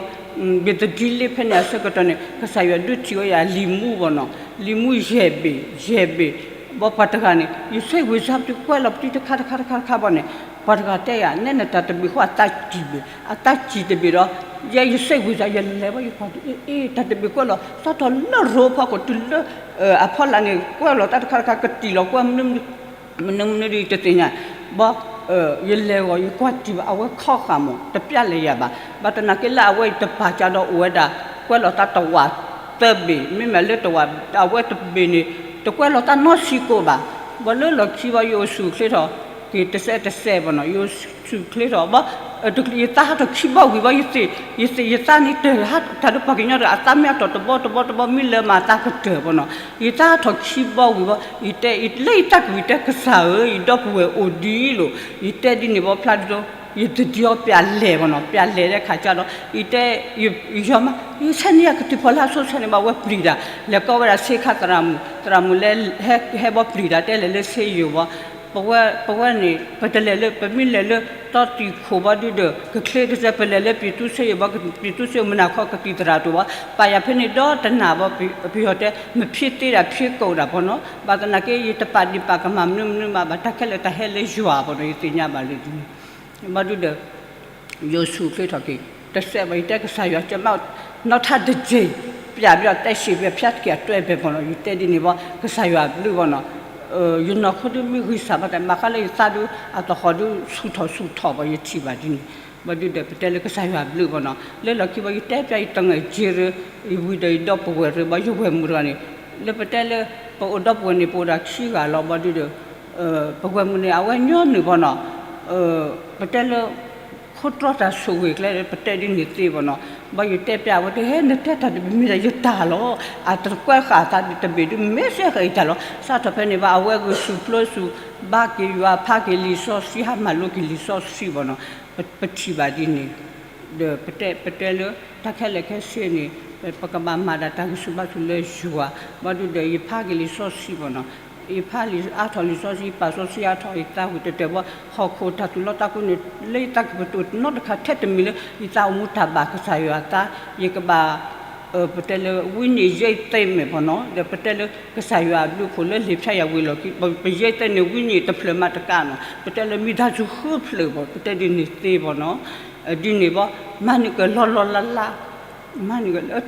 ယသဒံလ့ဖဲန့ၣ်အဆၢကတီၢ်န့ၣ် ကစၢ်ယွၤဒုးထံၣ်ဝဲယၤလံာ်မူဘီနီၤ, လံာ်မူယဲၢ်ဘ့ၣ်, ယဲၢ်ဘ့ၣ်, ဘီပှၤတဂၤန့ၣ် ယဆ့ဝ့ၤစါပတုၤ ကွဲးလီၤပတုၤတခါတခါတခါတခါဘီန့ၣ်, ပှၤတဂၤတဲယၤ နဲနတၢ်တဘ့ၣ်ဃီအသးစံးဘ့ၣ်, အသးစံးတဘ့ၣ်ဒီး, ယဲယဆ့ဝ့ၤစါ ယလဲၤဘီ ယကွၢ်အ့ၣ် တၢ်တဘ့ၣ်ကွဲးလီၤ စးထီၣ်လၢရိဖီခိၣ်တုၤလၢ အဖီလာ်န့ၣ် ကွဲးလီၤတၢ်တခါတခါ ကတံၢ်လီၤကွဲး မနုၤမနုၤဒ်တသ့ၣ်ညါ, ဘီ ယလဲၤဂီၤ ယကွၢ်တံၢ်ဘၣ် အဝဲခီဃာ်မး တပျၢ်လၢယၤဘၣ်, ဘၣ်သနာ်က့လၢအဝဲအံၤတပာ်ကၢ်ဒီးအိၣ်ဝဲဒၣ် ကွဲးလီၤတၢ်တဝာ်သၢဘ့ၣ် မ့မ့ၢ်လၢတဝာ် အဝဲတဘ့ၣ်န့ၣ် တကွဲးလီၤတၢ်နီတဆံးကိးဘၣ်, ဘီလၢလီၢ်ခံဘီ ယအိၣ်ဆူၣ်အိၣ်ချ့ထီၣ် က့ၤတစဲးတစဲးဘီနီၤ ယအိၣ်ဆူၣ်အိၣ်ချ့ထီၣ်ဘီ ယသးဟးထီၣ်ခံဘီဝံၤဘီ ယသ့ၣ်ယသးန့ၣ်တၢ် တၢ်ဒုးပှၤကညီတဂၤ အသးမ့ၢ်အတီၢ်တဘီတဘီတဘီ မ့ၢ်လၢမၤသးကတၢၢ်ဘီနီၤ ယသးဟးထီၣ်ခံဘီဝံၤဘီ ယတဲ လၢယသးကဝံၤတဲကစၢ်ဧၢ ယဒီပုၢ်ဝဲၢ်အိၣ်ဒံးလီၤ ယတဲဒ်န့ၣ်ဘီဖျါဒ်သိး ယတဒံးအီၤပျၢ်လဲၤဘီနီၤ ပျၢ်လဲၤလၢခးကၢ်ဒီး ယတဲ ယီၤမး ယဆဲးန့ၢ်ယကတံၢ်ဖီလာ်ဆိဆဲးန့ၢ်ဘၣ်ဝဲပျံၤတၢ် လဲၤကိးဝဲဒၣ်ဆ့ခါသရၣ်မုၣ် သရၣ်မုၣ်လၢ ဟဲဘီပျံၤတၢ်တဲလဲၣ်လၢဆ့ယိၤဘီ ပဝဲန့ၣ် ပတလဲၤလၢ ပမ့ၢ်လဲၤလၢ တီတံာ်ခိၣ်ဘီဒုဒီး ကချ့ကစၢၢ် ပလဲၤလၢပံၤသူစ့ယိၤဘီ ပံၤသူစ့ယိၤမုၢ်နၤခီကသံၣ်သရၣ်တအိၣ်ဘီ ပာ်ယၤဖဲန့ၣ်ဒီတနၤဘီ ပယီၤတဲ မဖံးသ့ဒၣ်ဖံးကိးဒၣ်ဘီနီၤ ဘၣ်သနာ်က့ ယတပာ်ဒံးပာ်ကမၣ်မနုၤမနုၤဘၣ် ဘၣ်တၢ်ခဲလၢာ်တၢ်ဟဲလၢယွၤဘီနီၤ ယသ့ၣ်ညါဘၣ်လၢဒ်န့ၣ် ဘီဒုဒီး ယအိၣ်ဆူၣ်အိၣ်ချ့ထီၣ်က့ၤ တစဲးဘၣ် ယတဲကစၢ်ယွၤ ကမး နီၢ်ထါတက့ၢ် ပျၢ်ဘျီ တဲရှ့ၣ်ဘျီ ဖျါတက့ၢ်အတွဲဘဲဘီနီၤ ယတဲဒ်န့ၣ်ဘီ ကစၢ်ယွၤအဘျုးဘီနီၤ ယနီၢ်ခိဒုမ့ၢ်ဂံၢ်စၢ်ဘၣ်တၢ် ဘၣ်ဃးလၢယသးဒု အသဟီၣ်ဒု ဆူၣ်ထီၣ်ဆူၣ်ထီၣ်ဘီ ယထံၣ်ဘၣ်ဒ်န့ၣ် ဘီဒုဒီး ပတဲလၢကစၢ်ယွၤအဘျုးဘီနီၤ လၢလီၢ်ခံဘီ ယတဲပျၢ်ယတငဲၢ်က့ရၢ ယဝံၤဒီးယဒီပုၢ်ဝဲၢ်ရၢဘီ ယဝဲၢ်မုၣ်တဂၤန့ၣ် လၢပတဲလၢ ပအိၣ်ဒီပုၢ်ဝဲၢ်န့ၣ် ပအိၣ်ဒၣ်ခံဂၤလီၤ ဘီဒုဒီး ပဝဲၢ်မုၣ်န့ၣ် အဝဲညီနုၢ်ဘီနီၤ ပတဲလၢ ခိတြီတၢ်ဆိၣ်ဂ့ၤကျဲ ပတဲဒ်န့ၣ်သ့ဘီနီၤ ဘီယတဲပျၢ်အဝဲတဟဲ နတဲတၢ်တဘ့ၣ်မ့ၢ်ဒၣ်ယတၢ်လီၤ အတကွဲဃာ်သးတဘ့ၣ်ဒု မ့ၢ်စ့ၢ်ကီးယတၢ်လီၤ စးထီၣ်ဖဲန့ၣ်ဘၣ် အဝဲဂုာ်ဆူၣ်ပျိဆူၣ် ဘါက့ၤယွၤဖးက့ၤလံာ်စီဆှံ ဟးမၤလိက့ၤလံာ်စီဆှံဘီနီၤ ပထံၣ်ဘၣ်ဒ်န့ၣ် ဒီးပတဲ ပတဲလၢ တၢ်ခဲလၢာ်ခဲဆ့န့ၣ် ပကဘၣ်မၤဒၣ်တၢ်ဂံၢ်ဆူၣ်ဘါဆူၣ်လၢယွၤ ဘီဒုဒီး ယဖးက့ၤလံာ်စီဆှံဘီနီၤ ယဖးလံာ်အါထီၣ်လံာ်စီဆှံ ယပာ်စီဆှံအါထီၣ် ယသးဝံၣ်တတၢၢ်ဘီ ဟီၣ်ခိၣ်တၢ်သူၣ်လီသးကွံန့ၣ် လၢယသးကပတုာ်နီတခါထဲတမံၤလၢ ယသးအိၣ်မူတၢ်ဘၣ်ကစၢ်ယွၤအသး ယကဘၣ် ပတဲလၢ ဝိညာဉ်ရိပ်သိမ်း မ့ၢ်ဘီနီၤ ဒီးပတဲလၢ ကစၢ်ယွၤအဘျုးအဖှိၣ်လၢလံာ်ဖျါယၤဝံၤလီၢ်ခံ ပရိပ်သိမ်း န့ၣ် ဝိညာဉ်တဖျၢၣ်မးတကးနီၤ ပတဲလၢ မိသားစု ဃုဖျၢၣ်ဘီ ပတဲဒ်န့ၣ်သ့ဘီနီၤ ဒ်န့ၣ်ဘီ မၤန့ၢ်က့ၤလီၤလီၤလးလး မၤန့ၢ်က့ၤ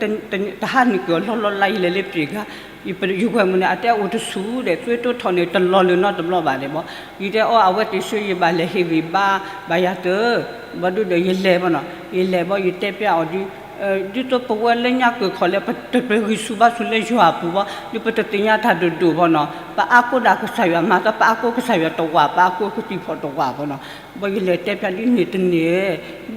တဟးန့ၢ်က့ၤအီၤလီၤလီၤလး ယလဲၤလၢပျံၤဂၤ ယဝဲၢ်မုၣ်န့ၣ် အတဲအိၣ်တဆူၣ်ဒီး သွေးတိုးထီၣ်န့ၣ် တလီၤလၢၤနီတဘျီဘၣ်ဒီးဘီ ယတဲအီၤ အဝဲသ့ၣ်ဆှၢယဘၣ်လဲၤဟ့ၣ်ဂံၢ်ဘါ ဘၣ်ယၤတၢၢ် ဘီဒုဒီး ယလဲၤဘီနီၤ ယလဲၤဘီ ယတဲပျၢ်အီၤဒ် ဒ်သိးပဝဲလၢညါကၢၢ်ခီၣ်လဲၣ် ပတပဂံၢ်ဆူၣ်ဘါဆူၣ်လၢယွၤအပူၤဘီ ဒ်ပတသ့ၣ်ညါတၢ်ဒိၣ်ဒိၣ်ဘီနီၤ ပအါကိးဒၣ်ကစၢ်ယွၤ မၤသးပအါကိးကစၢ်ယွၤတဝာ် ပအါကိးကသံၣ်ဖီၣ်တဝာ်ဘီနီၤ ဘီယလဲၤတဲပျၢ်ဒ်န့ၣ်တန့ၢ်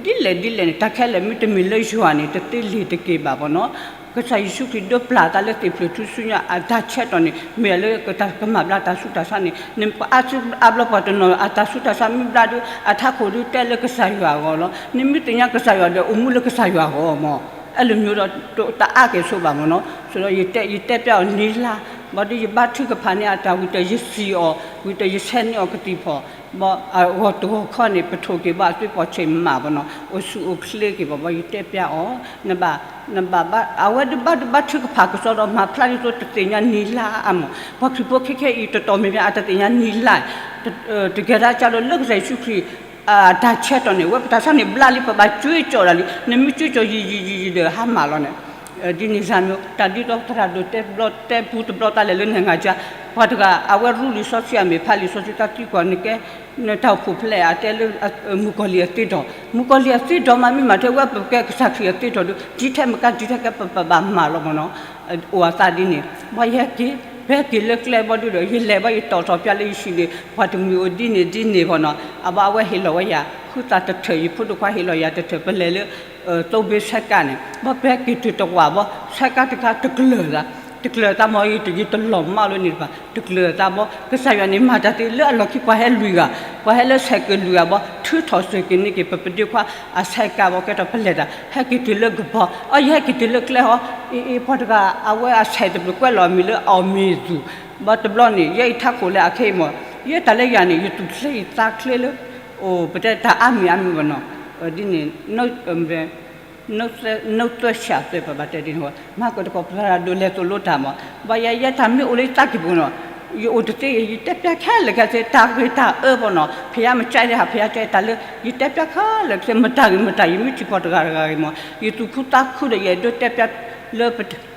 ဒ်လဲၣ်ဒ်လဲၣ်န့ၣ် တၢ်ခဲလၢာ်မ့တမ့ၢ်လၢယွၤန့ၣ် တသ့လၢၤတက့ၢ်ဘၣ်ဘီနီၤ ကစၢ်ယ့ၣ်ၡူးခရံာ်ဒိးပျၢ်သးလၢသ့ၣ်ဖျၢၣ်ထူဆူညါ အတၢ်ဆဲးထီၣ်န့ၣ် မ့ၢ်လၢကမၤဘျါတၢ်ဆူးတၢ်ဆါန့ၣ် နပအါစုအါဘျီပှၤတနီၤ အတၢ်ဆူးတၢ်ဆါမ့ၢ်ဘျါဒီး အထးခိၣ်ဒုးတဲလၢကစၢ်ယွၤအဂီၢ်လီၤ နမ့ၢ်သ့ၣ်ညါကစၢ်ယွၤဒီး အိၣ်မူလၢကစၢ်ယွၤအဂီၢ်မီၢ် အဲၣ်လၢမ့ၢ်ဒီး တအါက့ၤဆိဘၣ်မီၢ်နီၤ ဆိဒီးယတဲပျၢ်အီၤန့ၣ်လါ ဘီဒုးယဘါထုကဖၣ်န့ၢ်အတၢ်ဝံၤတၢၢ် ယစံးအီၤ ဝံၤတၢၢ်ယဆဲးန့ၢ်အီၤကသံၣ်ဖီၣ် ဘၣ်အဂီၢ်တဂီၢ်ခီန့ၣ် ပထိၣ်က့ၤဘၣ်အသွံၣ်ပီၢ်ဆံးမးဘၣ်နီၤ, အိၣ်ဆူၣ်အိၣ်ချ့က့ၤဘၣ် ဘၣ်ယတဲပျးအီၤ, နဘၣ် နဘၣ်ဘၣ် အဝဲဒၣ်ဘၣ်ဒၣ်ဘၣ်ထုကဖၣ်ကစီဒီး မၤဖျါဒ်သိးတသ့ၣ်ညါနံၤလါအါမး, ပှၤခရံာ်ဖိခဲခဲအံၤ တတီၢ်မဲာ်ညါ အတသ့ၣ်ညါနံၤလါ, တကဲဒၣ်ကဒီးလၢကစၢ်ယ့ၣ်ၡူးခရံာ် တၢ်ဆၢကတီၢ်န့ၣ် ဝဲပတၢ်ဆါန့ၣ်ဘျါလံ ပဘၣ်ကၠွ့ကၠီၣ်ဒၣ်လံ, နမ့ၢ်ကၠွ့ကၠီၣ်ယံာ်ယံာ်ယံာ်ယံာ်ဒီး ဟါမၢ်လီၤန့ၣ် ဒ်န့ၣ်စၢ်မ့ၢ် တၢ်ဒ်သိးသရၣ်ဒိၣ်တဲဘျီတဲပူတဘျီတၢ်လဲာ်လၢနဂၤကါ, ပှၤတဂၤ အဝဲရူလံာ်စီဆှံအမ့ၢ်ဖးလံာ်စီဆှံ တၢ်သံကွၢ်နကဲ နတၢ်အိၣ်ဖှိၣ်ဖဲလဲၣ် အတဲလၢ မုၣ်ကီၤလံၢ်အသ့ဒီး, မုၣ်ကီၤလံၢ်အသ့ဒီးမး မ့ၢ်မးထဲဝဲပကဲကစၢ်ခရံာ်အသ့ဒီးဒီး ဒ်ထဲမကါဒ်ထဲကဲ ပပဘၣ်မၤလီၤမ့ၢ်နီၤ, အိၣ်အသးဒ်န့ၣ် ဘၣ်ယဟဲက့ၤ ပဟဲက့ၤလၢကျဲဘီဒုဒီး ယလဲၤဘၣ်ယတီၣ်ထီၣ်ပျးလၢယဟံၣ်န့ၣ် ပှၤတမှံၤအိၣ်ဒ်န့ၣ်ဒ်န့ၣ်ဘီနီၤ, အဘၣ်အဝဲဟ့ၣ်လီၤဝဲယၤ ဃုသးတထၢၣ် ယဖိဒိၣ်ခွါဟ့ၣ်လီၤယၤတထၢၣ် ပလဲၤလၢ သိဘ့ဆဲကါန့ၣ် ဘၣ်ပဟဲက့ၤတုၤတဝာ်ဘီ ဆဲကါတခါတကျၢၤသး, တကျၢၤသးမ့ၢ် ယတလီၤမၢ်လၢန့ၣ်တဖၣ် တကျၢၤသးဘီ ကစၢ်ယွၤန့ၣ် မၤတၢ်သ့လၢအလီၢ်ခံပှၤဟဲလွံၢ်ဂၤ, ပှၤဟဲလၢဆဲးကၢးလွံၢ်ဂၤဘီ ထုးထီၣ်စၢၤက့ၤန့ၢ်က့ၤ ပပဒ့ခွါအဆဲကါဘီ ကဲထီၣ်ပလဲၤတၢ် ဟဲက့ၤတုၤလၢကဘီ အီ ယဟဲက့ၤတုၤလၢကျဲဟီ အံၤအံၤ ပှၤတဂၤ အဝဲအဆဲးတဘျုး ကွဲးလီၤအမံၤလၢအီၣ်မ့ၤသူၣ်, ဘီတဘျီန့ၣ် ယဲအံၤထးခိၣ်လၢအခဲအံၤမ့ၢ် ယဲတၢ်လၢယၤန့ၣ် ယသူၣ်ချ့ယသးချ့လၢ အိၣ်ပတဲတၢ်အါမံၤအါမံၤဘီနီၤ, ဒ်န့ၣ် နသွဲဆၣ်သၢ ပဘၣ်တဲဒ်န့ၣ် မၤကတကိးပသရၣ်ဒိၣ်လဲၤသိၣ်လိတၢ်မး, ဘၣ်ယဲယဲတၢ်မ့ၢ်အိၣ်လၢယသးကံၢ်ပူၤနီၤ, ယအိၣ်တသ့ ယတဲပျးခဲလၢာ်ခဲဆ့ တၢ်ဂ့ၤတၢ်အၢဘီနီၤ, ဖယါမကဲဒၣ် ဖယါကဲတၢ်လၢ ယတဲပျးခဲလၢာ်ခဲဆ့ မတၤဂ့ၤမတၤ ယမ့ၢ်ထံၣ်ပှၤတဂၤတဂၤဂ့ၤမး ယသူၣ်ခုသးခုဒီး ယအဲၣ်ဒိးတဲပျးလၢ ပ ဒိၣ်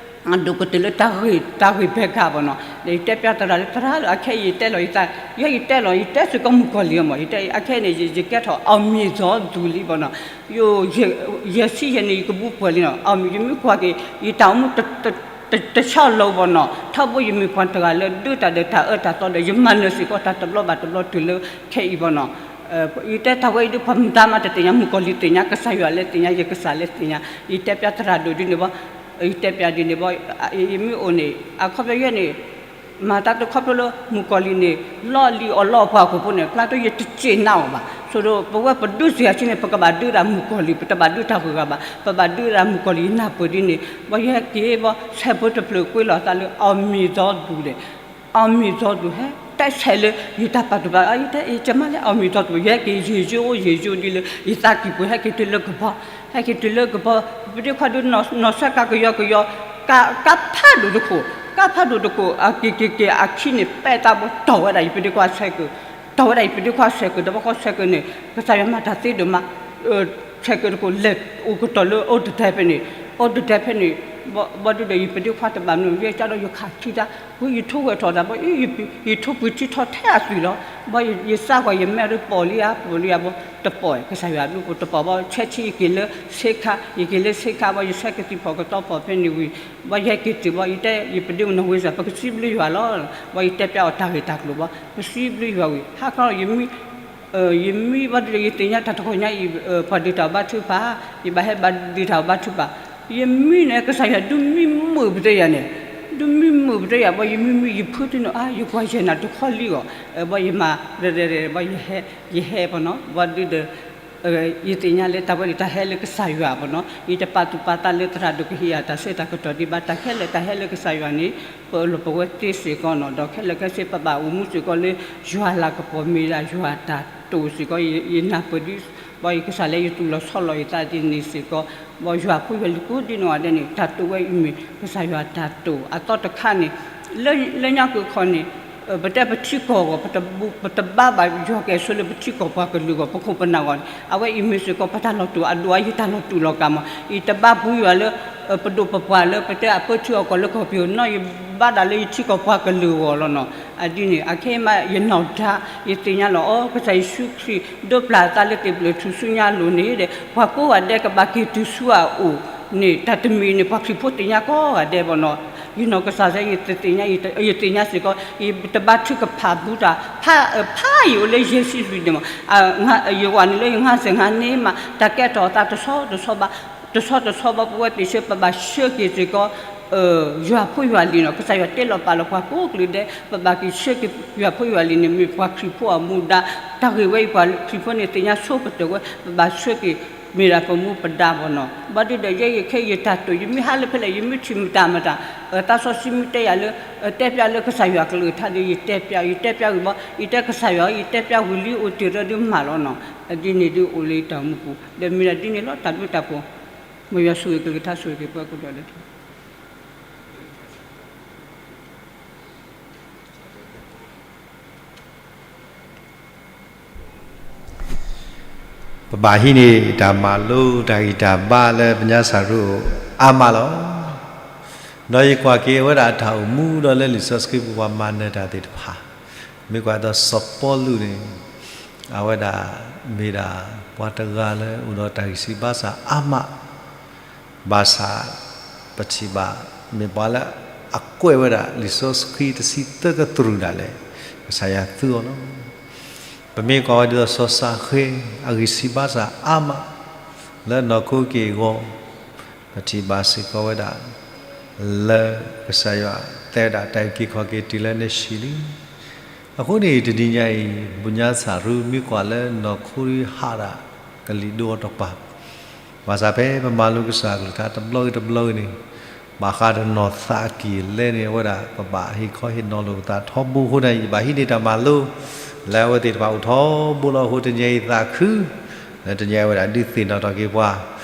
ကတၢၢ်လၢတၢ်ဂ့ၤ တၢ်ဂ့ၤဘဲကါဘီနီၤ, ဒီးယတဲပျးသရၣ်လၢသရၣ်လၢအခဲအံၤ ယတဲလီၤယသး ယဲယတဲလီၤ ယတဲစ့ၢ်ကီးမုၣ်ကီၤလံၤမး ယတဲအခဲအံၤန့ၣ် ယကဲထီၣ်အီၣ်မ့ၤစီၤသူလံဘီနီၤ, ယိ ယဲဆံယဲန့ၣ် ယကဘူးပှဲၤလံနီၤ, ယမ့ၢ်ကွၢ်က့ၤ ယတၢ်အိၣ်မူ တဆီလီၤဘီနီၤ, ထီဘိယမ့ၢ်ပှၤတဂၤလၢဒုးတၢ်ဒီးတၢ်အၢတၢ်သီဒီး ယမၤနၢၤစ့ၢ်ကီးတၢ်တဘျီဘၣ်တဘျီတုၤလၢခဲအံၤဘီနီၤ, ယတဲတၢ်ဝဲအံၤဒ် ပှၤမတၤမးတသ့ၣ်ညါ မုၣ်ကီၤလံၤသ့ၣ်ညါ ကစၢ်ယွၤလၢသ့ၣ်ညါ ယကစၢ်လၢသ့ၣ်ညါ, ယတဲပျးသရၣ်ဒိၣ်ဒ်န့ၣ်ဘီ, ယတဲပျးဒ်န့ၣ်ဘီ, ယမ့ၢ်အိၣ်န့ၣ် အခီပညီယဲန့ၣ် မၤတၢ်တခီဖျိလၢမုၣ်ကီၤလံၤန့ၣ် လီၢ်လံၤအီၣ်လီၢ်အပှၤဟီၣ်ခိၣ်ဖိန့ၣ် ဖျါထီၣ်ယတစံးနးအီၤဘၣ်, ဆိဒီးပဝဲပဒုးစ့ၢ်အဆံန့ၣ် ပကဘၣ်ဒုးဒၣ်မုၣ်ကီၤလံၤ ပတဘၣ်ဒုးတၢ်ဂုၤဂၤဘၣ် ပဘၣ်ဒုးဒၣ်မုၣ်ကီၤလံၤ ယနၢ်ပၢၢ်ဒ်န့ၣ်, ဘီယဟဲက့ၤဘီ ဆဲးဖိတဖျၢၣ်ကွံာ်လီၤသးလၢအီၣ်မ့ၤစီၤသူဒီး အီၣ်မ့ၤစီၤသူဟဲ တဲဆဲးလၢ ယတၢ်ပာ်သူၣ်ပာ်သး ယတဲယကမၤလၢအီၣ်မ့ၤစီၤသူ ယဟဲက့ၤယံာ်ယိယံာ်ယိဒ်လၢ ယသးကံၢ်ပူၤ ဟဲက့ၤတုၤလၢကဘီ, ဟဲက့ၤတုၤလၢကဘီ, ပဒ့ခွါဒုးနီၢ်ဆၢကါကယီကယီ, ကါဖးဒိၣ်တခိၣ်, ကါဖးဒိၣ်တခိၣ် အက့ၤက့ၤက့ၤအခံန့ၣ် ပဲာ်သးဘီတီၢ်ဝဲဒၣ်ယပဒ့ခွါဆဲးကၢး, တီၢ်ဝဲဒၣ်ယပဒ့ခွါဆဲးကၢး ဒီးဘီဃီဆဲးကၢးန့ၣ် ကစၢ်ယွၤမၤတၢ်သ့ဒိၣ်မး ဆဲးကၢးတခိၣ် လဲၤအိၣ်ကတီၢ်လၢအိၣ်တဒဲဖဲန့ၣ်, အိၣ်တဒဲဖဲန့ၣ်, ဘီဒုးဒီးယပဒ့ခွါတဘၣ်မနုၤ ယဲကဒီးယခးခံတၢ်, ဝံယထိဝဲထီၣ်တၢ်ဘီ ယထိပှံၤထံထီၣ်ထဲအသွံၣ်လီၤ, ဘီယစါကွၢ်ယမဲာ်ဒီးပိာ်လံဧါ ပိာ်လံဧါဘီ တပိာ် ကစၢ်ယွၤဘျုးပိာ်တပိာ်ဘီ ဆဲးဆံယက့ၤလၢဆ့ခါ ယက့ၤလၢဆ့ခါဘီ ယဆဲးကသံၣ်ဖီၣ်ကသီဖီၣ်ဖဲန့ၣ်ဝံၤ, ဘီယဟဲက့ၤတုၤဘီ ယတဲယပဒ့မနုၤဝံၤစၢ် ပကစံးဘျုးယွၤလီၤ, ဘီယတဲပျးအီၤတၢ်ဂ့ၢ်တၢ်ကျိၤဘီ ပစံးဘျုးယွၤဝံၤ ဟါခီ ယမံ ယမံဘၣ်ဒုးဒီး ယသ့ၣ်ညါတၢ်တခီညါအံၤ ပှၤဒုးတၢ်ဘါထုကဖၣ်, ယဘၣ်ဟဲဘၣ်ဒုးတၢ်ဘါထုကဖၣ်, ယမံန့ၣ် ကစၢ်ယွၤဒုးမံမုာ်ပသ့ယၤန့ၣ်, ဒုးမံမုာ်ပသ့ယၤ ဘီယမံမံ ယဖုသ့ၣ်န့ၣ် အါ ယကွၢ်ယဲၢ်နၤတခီလံဂီၢ်, ဘီယမၤ ဘီယဟဲ ယဟဲပနီၤ ဘီဒုးဒီး ယသ့ၣ်ညါလၢတၢ်ဝဲန့ၣ် တၢ်ဟဲလၢကစၢ်ယွၤပနီၤ, ယတပာ်သူၣ်ပာ်သးလၢသရၣ်ဒိၣ်ကဟ့ၣ်ယၤတၢ်ဆၢတၢ်ကတီၢ်ဒံးဘၣ်, တၢ်ခဲလၢာ်တၢ်ဟဲလၢကစၢ်ယွၤန့ၣ် ပအၢၣ်လီၤပဝဲသ့စ့ၢ်ကီးနီၤ, ဒီးခဲလၢာ်ခဲဆ့ပဘၣ်အိၣ်မူစ့ၢ်ကီးလၢ ယွၤလၤကပီၤမ့ၢ်ဒၣ်ယွၤတၢ်တိာ်စ့ၢ်ကီး, ယနၢ်ပၢၢ်ဒ် ဘီယကစၢ်လၢယသူၣ်လီၤဆီလီၤယသးဒ်န့ၣ်စ့ၢ်ကီး, ဘီယွၤဖိယွၤလံၤကိးဒ်နီၢ်ဂၤဒဲးန့ၣ် တၢ်တိာ်ဝဲအံၤမ့ၢ် ကစၢ်ယွၤတၢ်တိာ် အသီတခါန့ၣ် လၢညါကခီန့ၣ် ပတဲပထံကီၢ်ဂီၢ် ပတဘါဘၣ်ယွၤကဲဆိလၢပထံကီၢ်ပှၤကလုာ်ဂီၢ် ပခိၣ်ပနၢ်ဂီၢ်န့ၣ် အဝဲအံၤမ့ၢ်စ့ၢ်ကီး ပတၢ်လီၤတူာ်အဒိၣ်အယတၢ်လီၤတူာ်လီၤကာ်မး, ယတဘါပှၤယွၤလၢ ပဒိၣ်ပပှၢ်လၢပတဲအပၢထံအီၣ်ကီၢ်လၢကီၢ်ပယီၤနီၢ် ယဘါတၢ်လၢယထံကီၢ်ပှၤကလုာ်ဂီၢ်လီၤနီၤ, အဒ်န့ၣ် အခဲအံၤမး ယနီၢ်ဒါ ယသ့ၣ်ညါလီၤအီၤ ကစၢ်ယ့ၣ်ၡူးခရံာ် ဒိးပျၢ်အသးလၢသ့ၣ်ပျၢၢ်ထူၣ်စုညါအလိၤန့ၣ်ဒီး ပှၤကိးဂၤဒဲးကဘၣ်က့ၤတုၤဆူအအိၣ်န့ၣ် တၢ်တမံၤန့ၣ် ပှၤခရံာ်ဖိသ့ၣ်ညါကိးဂၤဒဲးဘၣ်နီၤ, ယနီၢ်ကစၢ်စ့ၢ် ယသ့ၣ်ညါ ယသ့ၣ်ညါစ့ၢ်ကီး ယတဘါထုကဖၣ်ဘူးတၢ် ဖး ဖးယံာ်အိၣ်လၢယဲၢ်ဆံလွံၢ်န့ၣ်မး, ယဝၤန့ၣ်လၢယငါးဆယ်ငါးနှစ်မး တၢ်ကဲထီၣ်အသးတဆီတဆီဘၣ်, တဆီတဆီဘၣ် ပဝဲသ့ၣ်ဆၢပဘၣ်ဆှၢက့ၤစ့ၢ်ကီး ယွၤဖိယွၤလံၤနီၤ, ကစၢ်ယွၤတဲလီၤပာ်လီၤပှၤကိးကလုာ်ဒဲး ပဘၣ်က့ၤဆှၢက့ၤယွၤဖိယွၤလံၤန့ၣ် မ့ၢ်ပှၤခရံာ်ဖိအမူဒါ, တၢ်ဂ့ၢ်ဝဲအံၤ ပှၤခရံာ်ဖိန့ၣ်သ့ၣ်ညါဆိကတၢၢ်ဝဲ ပဘၣ်ဆှၢက့ၤ မ့ၢ်ဒၣ်ပမူပဒါဘၣ်နီၤ. ဘၣ်ဒုးဒီးယဲယခဲယတၢ်တိာ် ယမ့ၢ်ဟးလၢဖဲလဲၣ် ယမ့ၢ်ထံၣ်မတၤမတၤ, သးစီဆှံမ့ၢ်တဲယၤလၢ တဲပျးလၢကစၢ်ယွၤကလုၢ်ကထါဒီး ယတဲပျး ယတဲပျးဝံၤဘၣ် ယတဲကစၢ်ယွၤ ယတဲပျးဝံၤလံအိၣ်တ့ၢ်ရၢဒုးမၤလီၤနီၤ. ဒ်န့ၣ်ဒုးအိၣ်လၢယတၢ်မူပူၤ ဒီးမ့ၢ်ဒၣ်ဒ်န့ၣ်လီၤ တၢ်ဘျုးတၢ်ဖှိၣ်, မ်ယွၤဆိၣ်ဂ့ၤကလုၢ်ကထါဆိၣ်ဂ့ၤက့ၤပှၤကိးဂၤဒဲး ပဘၣ်ဟံးန့ၢ်တၢ်မၤလိတၢ်ဂံၢ်တၢ်ဘါလၢပညါစၢ်ရူအါမးလီၤ. ဒီးယကွၢ်က့ၤအဝဲဒၣ်တၢ်အိၣ်မူဒီးလၢလံာ်စီဆှံပူၤပှၤမၤနၢၤတၢ်သ့ၣ်တဖၣ်, မ့ၢ်ကွၢ်ဒီးစီၤပီလူးန့ၣ် အဝဲဒၣ်မ့ၢ်ဒၣ်ပှၤတဂၤလၢအိၣ်ဒီးတၢ်ဂံၢ်စၢ်ဘါစၢ်အါမး ဘၣ်ဆၣ် ပထံၣ်ဘၣ် မ့ၢ်ပှၤလၢအကွဲးဝဲဒၣ်လံာ်စီဆှံတဆံသၢကတြူၢ်ဒၣ်လဲာ် ကစၢ်ယွၤသူအီၤလီၤ. ပမ့ၢ်ကွၢ်ဝဲဒ်သိးစီၤၡဃ့ အဂံၢ်စၢ်ဘါစၢ်အါမး လၢနီၢ်ခိက့ၢ်ဂီၤ ပထံၣ်ဘၣ်စ့ၢ်ကီးဝဲဒၣ် လၢကစၢ်ယွၤတဲဝဲဒၣ် တၢ်အုၣ်က့ၤခီၣ်က့ၤတုၤလၢနဆံးလံ. အဃိန့ၣ် တနံၤညါအံၤ ပညါစၢ်ရူမ့ၢ်ကွၢ်လၢနီၢ်ခိဒုးဟးဒၣ်ကလံၤဒိအီၤတကပၤ, ဘၣ်ဆၣ်ဖဲပမၤလိကစၢ်အကလုၢ်ကထါတဘျီဂ့ၤတဘျီဂ့ၤန့ၣ် ဘၣ်ဃးဒီးနီၢ်သးအကံၢ်အလဲန့ၣ် အဝဲဒၣ်ပဘၣ်ဟ့ၣ်ခီဟ့ၣ်နီၤလိာ်ပသးထီဘိအဃိန့ၣ် ယဘၣ်ဟံးန့ၢ်တၢ်မၤလိ လၢအဝဲသ့ၣ်တဖၣ်အိၣ်ထီဘိလီၤအဃိ တနံၤညါအံၤသးခု လၢတနံၤညါအံၤဝဲဒၣ်ဒုးသ့ၣ်နီၣ်ထီၣ်က့ၤပှၤ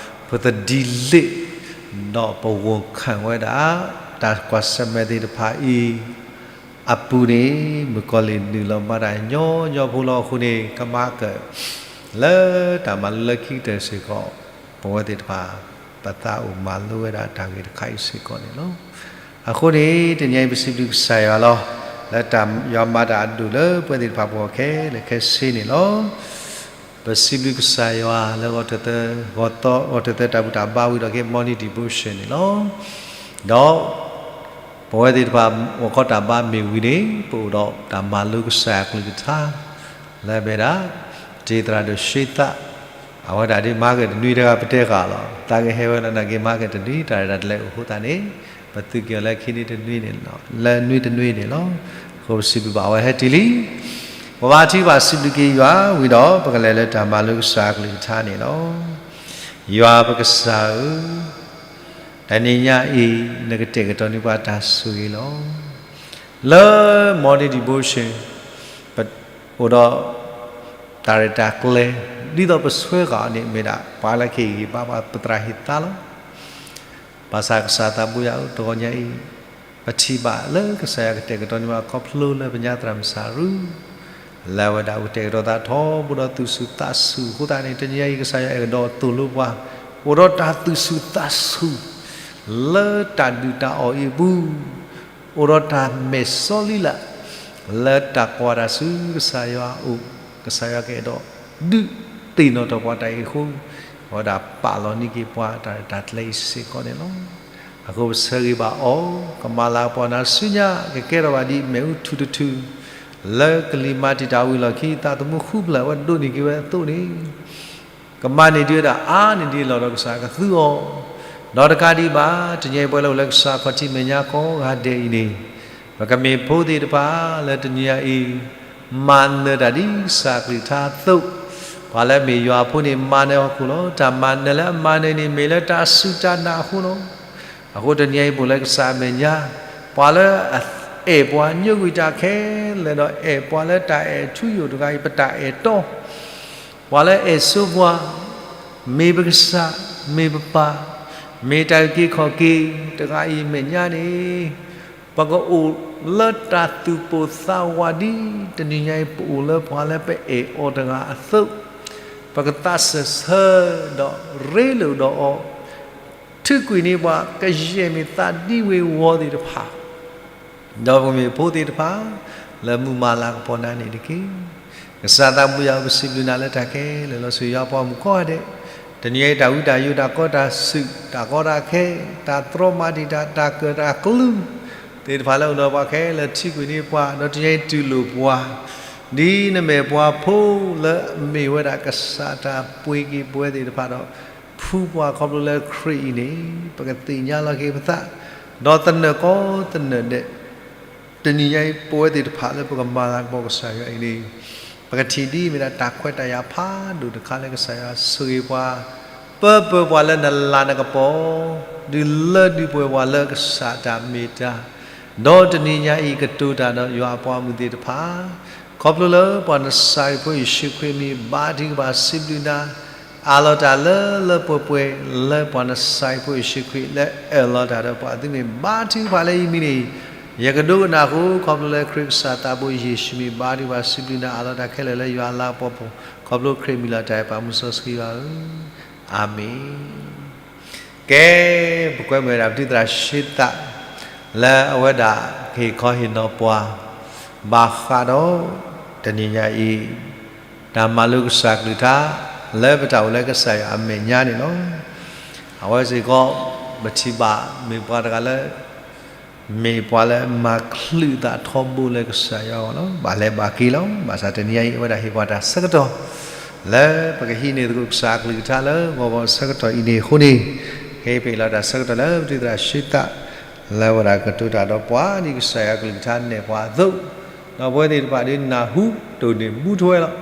ပသဒံးလ့ၣ် ဒီးပဂီၢ်ခၢၣ်ဝဲဒၣ် တၢ်ကွၢ်ဆၢၣ်မဲာ်သ့ၣ်တဖၣ်အံၤ အပူၤန့ၣ် မုၣ်ကီၤလံၢ်နုာ်လီၤဘၣ်တၢ်ညီညီဖိလီၤအဃိန့ၣ် ကမၤကၢၣ် လၢတၢ်မၤလိလၢခံကတၢၢ်စ့ၢ်ကီး ပဝဲသ့ၣ်တဖၣ် ပသးအိၣ်မၤလိဝဲဒၣ်တၢ်ဂ့ၢ်တခါအံၤစ့ၢ်ကီးန့ၣ်လီၤ. အဃိန့ၣ် တနံၤအံၤပစံးဘျုးကစၢ်ယွၤလီၤ. လၢတၢ်ယွၤမၤတၢ်အဒိၣ်လၢပဝဲသ့ၣ်တဖၣ်ပဂီၢ်ခဲလၢာ်ခဲဆ့န့ၣ်လီၤ. ပစံးဘျုးကစၢ်ယွၤလၢဂီၤထၢၣ်သၢ ဂီၤထၢၣ်သၢတၢ်ဘူၣ်တၢ်ဘါဝံၤဒီးက့ၤ morning devotion န့ၣ်လီၤ. ဒီး ပဝဲသ့ၣ်တဖၣ် ဂီၤခီတၢ်ဘါမ့ၢ်ဝံၤန့ၣ် ပအိၣ်ဒီးတၢ်မၤလိကစၢ်အကလုၢ်ကထါ လၢအမ့ၢ်ဒၣ် တ့သရၣ်ဒိၣ်ရှ့သး အဝဲဒၣ်ဒ်မၤက့ၤတနွံတဂၤပတဲဃာ်လီၤ. သးကဟဲဝဲလၢနာ်က့ၤမၤက့ၤတနွံ တၢ်ရဲၣ်တၢ်ကျဲၤအိၣ်အဃိသတးန့ၣ် ပသုးက့ၤအီၤလၢခံနွံတနွံန့ၣ်လီၤ, လၢနွံတနွံန့ၣ်လီၤ. အဃိပစံးဘျုးဘၣ်အဝဲဟဲတုၤလံ. ပဘါထုကဖၣ်စံးဘျုးက့ၤယွၤဝံၤဒီး ပကလဲၤလၢတၢ်မၤလိကစၢ်အကလုၢ်ကထါန့ၣ်လီၤ. ယွၤပကစၢ်ဧၢ, တနံၤညါအံၤ နကတဲာ်ကတီၤန့ၢ်ပှၤတၢ်ဆိၣ်ဂ့ၤလီၤ. လၢ morning devotion ပအိၣ်ဒီး တၢ်ရဲၣ်တၢ်ကျဲၤ ဒ်သိးပဆှၢဃာ်အီၤန့ၣ် မ့ၢ်ဒၣ်ပှၤလၢကဟ့ၣ်ဂံၢ်ဘါပှၤ ပသရၣ်ဟ့ၣ်သါလီၤ. ဘၣ်ဆၣ်ကစၢ်သးဘိယွၤဧၢ တဂီၤညါအံၤ ပထံၣ်ဘၣ်လၢကစၢ်ယွၤကတဲာ်ကတီၤန့ၢ်ပှၤခီဖျိလၢပညါသရၣ်မုၣ်စၢ်ရူ လၢအဝဲဒၣ်အိၣ်ကတဲာ်ကတီၤသးထီဘိဒီးသူၣ်ဆူၣ်သးဆူၣ်အဃိသတးန့ၣ် တနံၤညါအံၤ ကစၢ်ယွၤအဲၣ်ကဒီးသိၣ်လိပှၤ အိၣ်ဒီးတၢ်သူၣ်ဆူၣ်သးဆူၣ် လၢတၢ်ဒုၣ်တၢ်အီၣ်အံၤအပူၤ အိၣ်ဒီးတၢ်မဲာ်စီလံလး လၢတၢ်ကွၢ်တၢ်ဆူကစၢ်ယွၤအအိၣ်, ကစၢ်ယွၤကအဲၣ်ဒိးဒုးသ့ၣ်နီၣ်ထီၣ်ပှၤတၢ်အံၤအဃိ, အဝဲဒၣ်ပာ်လီၤန့ၢ်က့ၤပှၤတၢ်ရဲၣ်တၢ်ကျဲၤအံၤစ့ၢ်ကီးန့ၣ်လီၤ. အဃိပဆၢဂ့ၤဘၣ်အီၤ, ကမၤလၤကပီၤနၤဆူညါ ကကဲထီၣ်ဘၣ်ဒ်မ့ၣ်အူထူၣ်တထူၣ် လၢကလံၤမၤတံာ်တာ်ဝံၤအလီၢ်ခံ သးသမူဃုဖျၢၣ်အဝဲဒိးန့ၢ်က့ၤဝဲအသိးန့ၣ် ကမၤန့ၢ်ဒံးဝဲဒၣ်အါန့ၢ်ဒံးလီၤဒီးကစၢ်ကသူအီၤ, ဒီးတကးဒံးဘၣ် တနံၤအံၤပဝဲလၢအိၣ်လၢကစၢ်ခီၣ်ထံးမဲာ်ညါကိးဂၤဒဲးအံၤန့ၣ်, ပကမ့ၢ်ဖိသ့ၣ်တဖၣ်လၢတနံၤအံၤ မၤနၢၤတၢ်ဒ်ကစၢ်ကလုၢ်ကထါအသိး, ပှၤလၢမ့ၢ်ယွၤအဖိန့ၣ် မၤနၢၤဟီၣ်ခိၣ်လီၤ. တၢ်မၤနၢၤလၢအမၤနၢၤန့ၣ် မ့ၢ်လၢတၢ်စူၢ်တၢ်နာ်အဃိလီၤ. အဃိတနံၤအံၤပအိၣ်လၢကစၢ်အမဲာ်ညါ, ပှၤလၢအအဲၣ်ပှၤညိကွံာ်တၢ်ခဲလၢာ်ဒီး အဲၣ်ပှၤလၢတၢ်အဲၣ်ထူယိာ်တဂၤအံၤ ပတၢ်အဲၣ်တီ ပှၤလၢအဲၣ်ဆိပှၤ, မ့ၢ်ပကစၢ်, မ့ၢ်ပပၢ်, မ့ၢ်တၢ်အုၣ်က့ၤခီၣ်က့ၤတဂၤအံၤအမဲာ်ညါန့ၣ်, ပကအိၣ်လၢတၢ်သူၣ်ပိၢ်သးဝးဒ် တနံၤညါအံၤ ပအိၣ်လၢပှၤလၢပအဲၣ်အီၤတဂၤအသိး, ပကသးစၢၢ်ဆၢဒီးရ့လိာ်ဒီးအီၤ, ထုးကွံာ်န့ၢ်ပှၤ ကယဲၢ်မ့ၢ်သးဒ်ဝ့ၤဝီၤသ့ၣ်တဖၣ် ဒီးပကမ့ၢ်ဖိသ့ၣ်တဖၣ် လၢမုၢ်မၤလၤကပီၤနၤန့ၣ်တက့ၢ်. ကစၢ်သးဘိယွၤဧၢ ပစံးဘျုးနၤလၢတၢ်ခဲလၢာ်လီၤ. ဆူယွၤပှၤမုၣ်ကိးဂၤဒဲး, တနံၤအံၤတၢ်ဝံတၢ်ယိး တၢ်ကီတၢ်စူၣ် တၢ်ကီတၢ်ခဲ တၢ်တြီမၤတံာ်တာ် တၢ်ကၢၣ်တၢ်ကျူ သ့ၣ်တဖၣ်လၢအိၣ်ဒီးပှၤခဲလၢာ် ထုးကွံာ်န့ၢ်ပှၤ ဒီးတနံၤအံၤတူၢ်လိာ်ပှၤ ဒ်နမ့ၢ်ပှၤဖိလၢအမ့ၢ်ဝဲဒၣ်ကစၢ်တၢ်ပှ့ၤက့ၤပဝဲသ့ၣ်တဖၣ်ဒီး ဖှူပှၤခီဖျိလၢခရံာ်အံၤန့ၣ် ပကသ့ၣ်ညါလီၤက့ၤပသး ဒီးသနၢၣ်ကီသနၢၣ်ဒဲး တနံၤညါအံၤ ပဝဲသ့ၣ်တဖၣ်လၢပကမၤလၤကပီၤကစၢ်ယွၤအံၤန့ၣ် ပကထံၣ်ဒ်အမ့ၢ်ဒၣ်တၢ်ခွဲးတၢ်ယာ်ဖးဒိၣ်တခါလၢကစၢ်ယွၤဆိၣ်ဂ့ၤပှၤ ပၢပှဲၤပှၤလၢနလၤနကပီၤ, ဒုးလၢဒုးပှဲၤပှၤလၢကစၢ်တၢ်မ့ၢ်တၢ်, ဒီးတနံၤညါအံၤကတိၤတၢ်ဒီးယွၤအပှၤဂီၢ်မုၢ်သ့ၣ်တဖၣ်, ခီဖျိလၢပှၤနစၤရ့းဖိယ့ၣ်ၡူးခရံာ်မံၤ ဘါထုကဖၣ်စံးဘျုးနၤ, အးလီၤတၢ်လၢလၢပှဲၤပှဲၤလၢပှၤနစၤရ့းဖိယ့ၣ်ၡူးခရံာ်လၢအၢၣ်လီၤတၢ်ဒီးပှၤအသုမ့ၢ် ဘါထုကဖၣ်လၢအံၤမံၤန့ၣ်, ယကဒိကနၣ်အဃိ ခီဖျိလၢခရံာ်ကစၢ်သးဘိယ့ၣ်ၡူးမံၤ ဘါထုကဖၣ်စံးဘျုးနၤ အးလီၤတၢ်ခဲလၢာ်လၢယွၤအလၤကပီၤပူၤ, ခီဖျိခရံာ်မံၤလီၤတၢ်အဲၣ်ပာ်မူစီဆှံယွၤဧၢ, အၤမ့ၣ်. ကဲ, ပကွဲမုာ်ဝဲဒၣ်ပဒုၣ်သရၣ်ဆှံသး လၢအဝဲဒၣ်ကဟ့ၣ်ခီဟ့ၣ်နီၤပှၤ ဘၣ်ဃးဒီး တနံၤညါအံၤ တၢ်မၤလိကစၢ်ကလုၢ်ကထါ လၢပတၢ်အိၣ်လၢကစၢ်ယွၤအမဲာ်ညါန့ၣ်လီၤ. အဝဲစ့ၢ်ကီး ပထံၣ်ဘၣ်မ့ၢ်ပှၤတဂၤလၢ မ့ၢ်ပှၤလၢမၤချုးသးထီဘိလၢကစၢ်ယွၤအဂီၢ်လီၤ. ဘၣ်လဲၤဘၣ်က့ၤလီၤ. ဘၣ်ဆၣ်တနံၤညါအံၤ အဝဲဒၣ်ဟ့ၣ်ပှၤတၢ်ဆၢကတီၢ် လၢပကဟံးန့ၢ်သကိးကစၢ်ကလုၢ်ကထါလၢဂီၤဘီဆၢကတီၢ်အံၤန့ၣ်အဃိန့ၣ်, ကဟ့ၣ်ပှၤလီၤတၢ်ဆၢကတီၢ်လၢပဒုၣ်သရၣ်ဆှံသး လၢအဝဲဒၣ်ကတိၤတၢ်ဒီးပှၤဒ်ကစၢ်ယွၤကလုၢ်ကထါနဲၣ်ပှၤအသိး, ဒီးပဝဲသ့ၣ်တဖၣ်ဒုးနၢ်ဟူတိၢ်န့ၢ်မူထွဲလီၤ.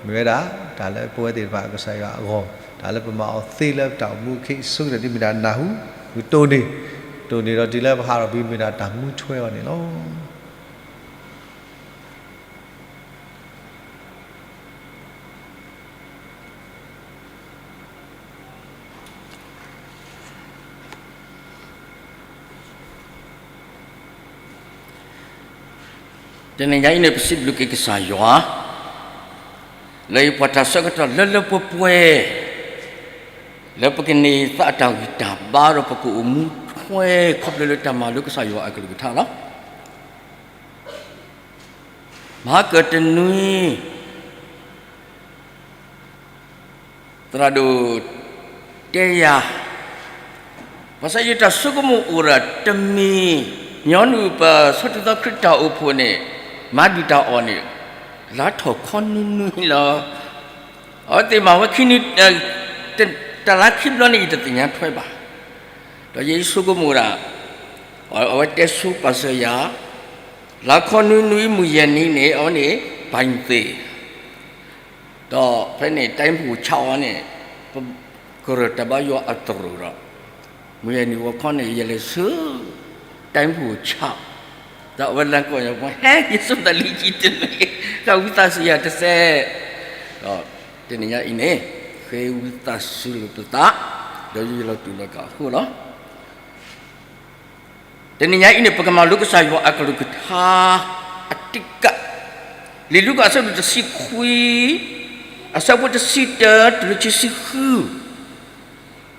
မ့ၢ်ဝဲဒၣ် တၢ်လၢပဝဲသ့ၣ်တဖၣ်ကစၢ်ယွၤအဂီၢ်, တၢ်လၢပမၤအီၤသ့လၢပတၢ်အိၣ်မူအခ့အစိကတၢၢ်ဒ်မ့ၢ်ဒၣ်နၢ်ဟူ, တိၢ်န့ၢ်, တိၢ်န့ၢ်ဒီးတုၤလၢပဟးထီၣ်ကွံာ်မ့ၢ်ဒၣ်တၢ်မူထွဲအီၤန့ၣ်လီၤ. တနံၤညါအံၤန့ၣ် ပစံးဘျုးက့ၤကစၢ်ယွၤ လၢဟ့ၣ်ပှၤတၢ်ဆၢကတီၢ်လၢလၢပှဲၤပှဲၤ လၢပကန့ၢ်သးအတၢ်ဂံၢ်တၢ်ဘါဒီးပကအိၣ်မူထွဲ ခီဖျိလၢတၢ်မၤလိကစၢ်ယွၤအကလုၢ်ကထါလီၤ. မဟါကၢၣ်တနွံ သရၣ်ဒိၣ်တဲယၤ, ဘၣ်ဆၣ်ယတၢ်ဆိကမိၣ်အိၣ်ဒီးတမံၤ, ညီနုၢ်ပဆီၣ်ထွဲသီခရံာ်တၢ်အိၣ်ဖှိၣ်န့ၣ် မၤဒုၣ်တၢ်အီၣ်န့ၣ် လါထီၣ်ခီနွံနွံလီၤ. အဝဲသ့ၣ်မၤဝဲခံနွံ, တလါခံဘျီန့ၣ် ယတသ့ၣ်ညါထွဲဘၣ်. ဒီးယဆိကမိၣ်ဒၣ် အဝဲတဲဆိပာ်စၢၤယၤ, လါခီနွံနွံမုၢ်ယဲၢ်နံၤန့ၣ် အဝဲန့ၣ် ပၢ်သ့ၣ် ဒီးဖဲန့ၣ် တိုင်းဗဟိုချက်အီၤန့ၣ် ပကရၢတၢ်ဘါယွၤအတရူးဒီး မုၢ်ယဲၢ်နံၤဂီၤခီန့ၣ် ယလဲၤဆူ တိုင်းဗဟိုချက်, ဒီးအဝဲလၢကီၢ်ယၤပှၤ ဟဲ ယဆိသးလံကံတမ့ၢ် ဃၣ်ဝံသးစူၤယၤတစဲး, ဒီးတနံၤညါအံၤန့ၣ် ဃ့ဝံသးစူၤလိာ်ပသး ဒီးယလီၤတူာ်လီၤကာ်အဃိလီၤ. တနံၤညါအံၤန့ၣ် ပကမၤလိကစၢ်ယွၤအကလုၢ်ကထါ အတံကၣ်, လံာ်လူၤကၣ်အဆၢဒိၣ်တဆံခွံ အဆၢဖိတဆံတၢ တုၤလၢခံဆံဃု,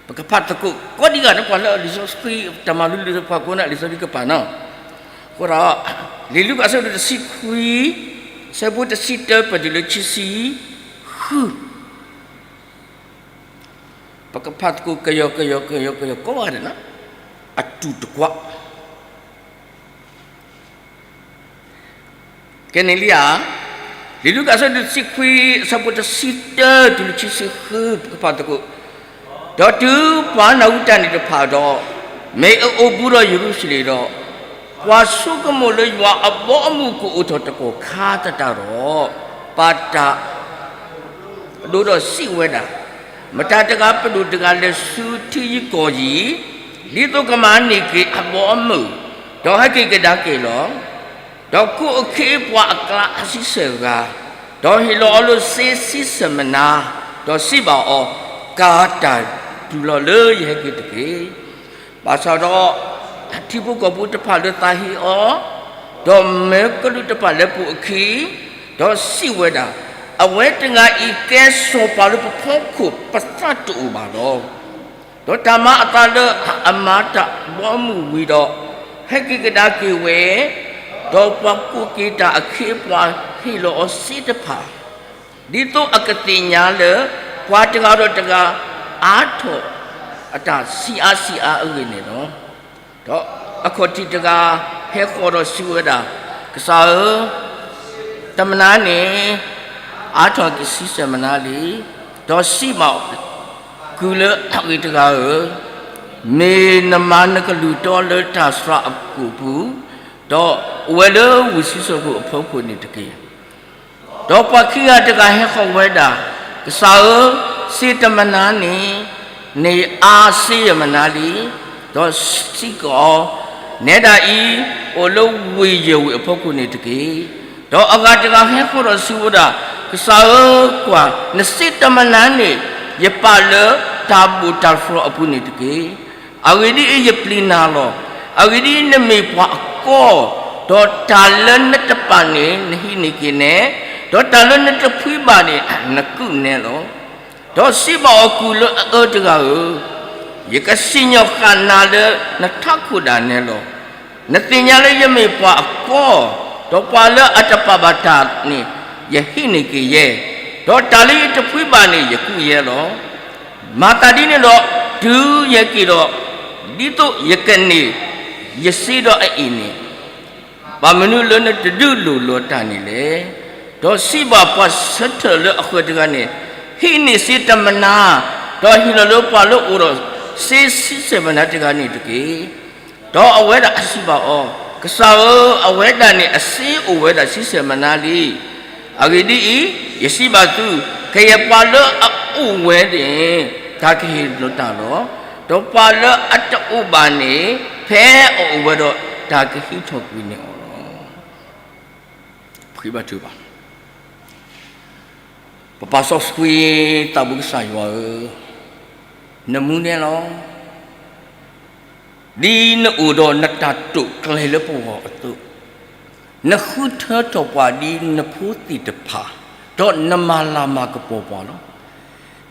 ပကဖးသကိးကိးဒံကးန့ၣ် ပှၤလၢအလံာ်စီဆှံ တၢ်မၤလိလံာ်စီဆှံပှၤကိးဂၤဒဲး လံာ်စီဆှံကပၤနီၤ, အဃိဒီး လံာ်လူၤကၣ်အဆၢဒိၣ်တဆံခွံ အဆၢဖိတဆံတၢ ပတုၤလၢခံဆံဃု ပကဖးသကိးကယီကယီကယီကယီကိးဂၤဒဲးန့ၣ် အတူၢ်တကွၢ် ကဲန့ၣ်လံဧါ. လံာ်လူၤကၣ်အဆၢဒိၣ်တဆံခွံ အဆၢဖိတဆံတၢ တုၤလၢခံဆံဃု ပကဖးသကိး, ဒီးတုၤပှၤနၢ်ဟူတၢ်န့ၣ်တဖၣ်ဒီး, မ့ၢ်အအိၣ်ဘူးဒီးယရူၤၡလ့ၣ်ဒီး, ပှၤဆိကမိၣ်လၢယွၤအဘီအမုၢ်ကအိၣ်ထီၣ်တကီၢ်ခါသတးဒီး, ပာ်တၢ် အဒိဒီးစံးဝဲဒၣ်, မတၤတဂၤပဒိၣ်တဂၤလဲၤဆူထံယံၤကီၢ်ယံၤ, ဒ်သိးကမၤန့ၢ်က့ၤအဘီအမုၢ်, ဒီးဟဲက့ၤကဒါက့ၤလီၤ. ဒီးကိးအခ့အပှၤအကျါအဆံဆဲၣ်ဂၤ, ဒီးဟ့ၣ်လီၤအီၤလၢစ့ဆံဆဲၣ်မနါ, ဒီးစံးဘၣ်အီၤ, ကၤတၢ်တုၤလီၤလၢယဟဲက့ၤတက့ၢ်. ဘၣ်ဆၣ်ဒီး ထံဖိကီၢ်ဖိတဖၣ်လၢသးဟ့အီၤ, ဒီးမၢကလူးတဖၣ်လဲၤပိာ်အခံ, ဒီးစံးဝဲဒၣ်, အဝဲတဂၤအံၤကဲစီၤပၤလၢပဖီခိၣ်ပသးတအိၣ်ဘၣ်လီၤ. ဒီးတၢ်မၤအသးလၢအမၤတၢ်အဘီအမုၢ်ဝံၤဒီး, ဟဲက့ၤကဒါက့ၤဝဲ, ဒီးပှၤကိးက့ၤတၢ်အခ့အပှၤဟ့ၣ်လီၤအီၤစ့တဖၣ်, ဒ်သိးအကသ့ၣ်ညါလၢ ပှၤတဂၤဒီးတဂၤ အါထီၣ်အတၢ်ဆံးအါဆံးအါအဂ့ၢ်န့ၣ်လီၤ. ဒီးအခီၣ်ထံးတဂၤဟဲဃီၤဒီးစံးဝဲဒၣ်, ကစၢ်ဧၢ, တမနၤန့ၣ် အါထီၣ်က့ၤဆံဆဲၣ်မနါလံ, ဒီးစံးဘၣ်ကုၢ်လၢအဂ့ၤတဂၤဧၢ, မ့ၢ်နမၤနကလုၢ်တီလၢတၢ်စှၤအပူၤ, ဒီးအိၣ်ဝဲလၢဝ့ၢ်ဆံးစိၣ်ခိၣ်အဖီခိၣ်န့ၣ်တက့ၢ်. ဒီးပှၤခံဂၤတဂၤဟဲဃီၤဝဲဒၣ်, ကစၢ်ဧၢ, စ့တမနၤန့ၣ် န့ၣ်အါစ့ယမနါလံ, ဒီးစံးက့ၤအီၤ, နဲဒၣ်အံၤ အိၣ်လၢဝ့ၢ်ယဲၢ်ဝ့ၢ်အဖီခိၣ်န့ၣ်တက့ၢ်. ဒီးအဂၤတဂၤဟဲဃီၤဒီးစံးဝဲဒၣ်, ကစၢ်ဧၢ, ကွၢ်, နစ့တမနါန့ၢ်ယပၢ်လၢတၢ်ဘူၣ်တၢ်ဖျီအပူၤန့ၣ်တက့ၢ်. အဂ့ၢ်ဒ်အံၤ, ယပျံၤနၤလီၤ. အဂ့ၢ်ဒ်အံၤ, နမ့ၢ်ပှၤအကီ, ဒီးတၢ်လၢနတပာ်န့ၣ် နဟံးန့ၢ်က့ၤနဲ, ဒီးတၢ်လၢနတဖှံဘၣ်န့ၣ် နကုၢ်နဲလီၤ. ဒီးစံးဘၣ်အီၤ, ကုၢ်လၢအအၢတဂၤဧၢ, ယကစံၣ်ညီၣ်ဃာ်နၤလၢနထးခိၣ်ဒၣ်နဲလီၤ. နသ့ၣ်ညါလၢယမ့ၢ်ပှၤအကီ, ဒီးပှၤလၢအတပာ်ဘၣ်တၢ်န့ၣ် ယဟံးန့ၢ်က့ၤယဲ, ဒီးတၢ်လၢယတဖှံဘၣ်န့ၣ် ယကုၢ်ယဲလီၤ. မၤသးဒ်န့ၣ်ဒီး, တုၤယဟဲက့ၤဒီး, ဒ်သိးယကန့ၢ်ယစ့ဒီးအအ့ၣ်န့ၣ်, ဘၣ်မနုၤလၢနတဒုးလိၢ်လီၤတၢ်န့ၣ်လဲၣ်. ဒီးစံးဘၣ်ပှၤဆၢထၢၣ်လၢအဃၢၤတဂၤန့ၣ်, ဟံးန့ၢ်စ့တမနါ, ဒီးဟ့ၣ်လီၤလၢပှၤလၢအအိၣ်ဒီးစ့ဆံဆဲၣ်မနါတဂၤန့ၣ်တက့ၢ်. ဒီးအဝဲဒၣ်စံးဘၣ်အီၤ, ကစၢ်ဧၢ, အဝဲဒၣ်န့ၣ်အစ့အိၣ်ဝဲဒၣ်ဆံဆဲၣ်မနါလံ. အဂ့ၢ်ဒ်အံၤ, ယစံးဘၣ်သု, ကယဲၢ်ပှၤလၢအအိၣ်ဝဲန့ၣ် တၢ်ကဟ့ၣ်လီၤတၢ်လီၤ. ဒီးပှၤလၢအတအိၣ်ဘၣ်န့ၣ်, ဖဲအအိၣ်ဝဲဒီးတၢ်ကဟံးထီၣ်ကွံာ်န့ၢ်အီၤလီၤ. ဖှံဘၣ်ထုဘၣ်. ပပၢ်စီဆှံသးဘိကစၢ်ယွၤဧၢ, နမူနဲလီၤ. ဒ်နအိၣ်ဒီးနတၢ်တိာ်ကျဲၤလၢပဂီၢ်အသိး, နဃုထၢထီၣ်ပှၤဒ်နဖိသ့ၣ်တဖၣ်, ဒီးနမၤလၤမၤကပီၤပှၤလီၤ.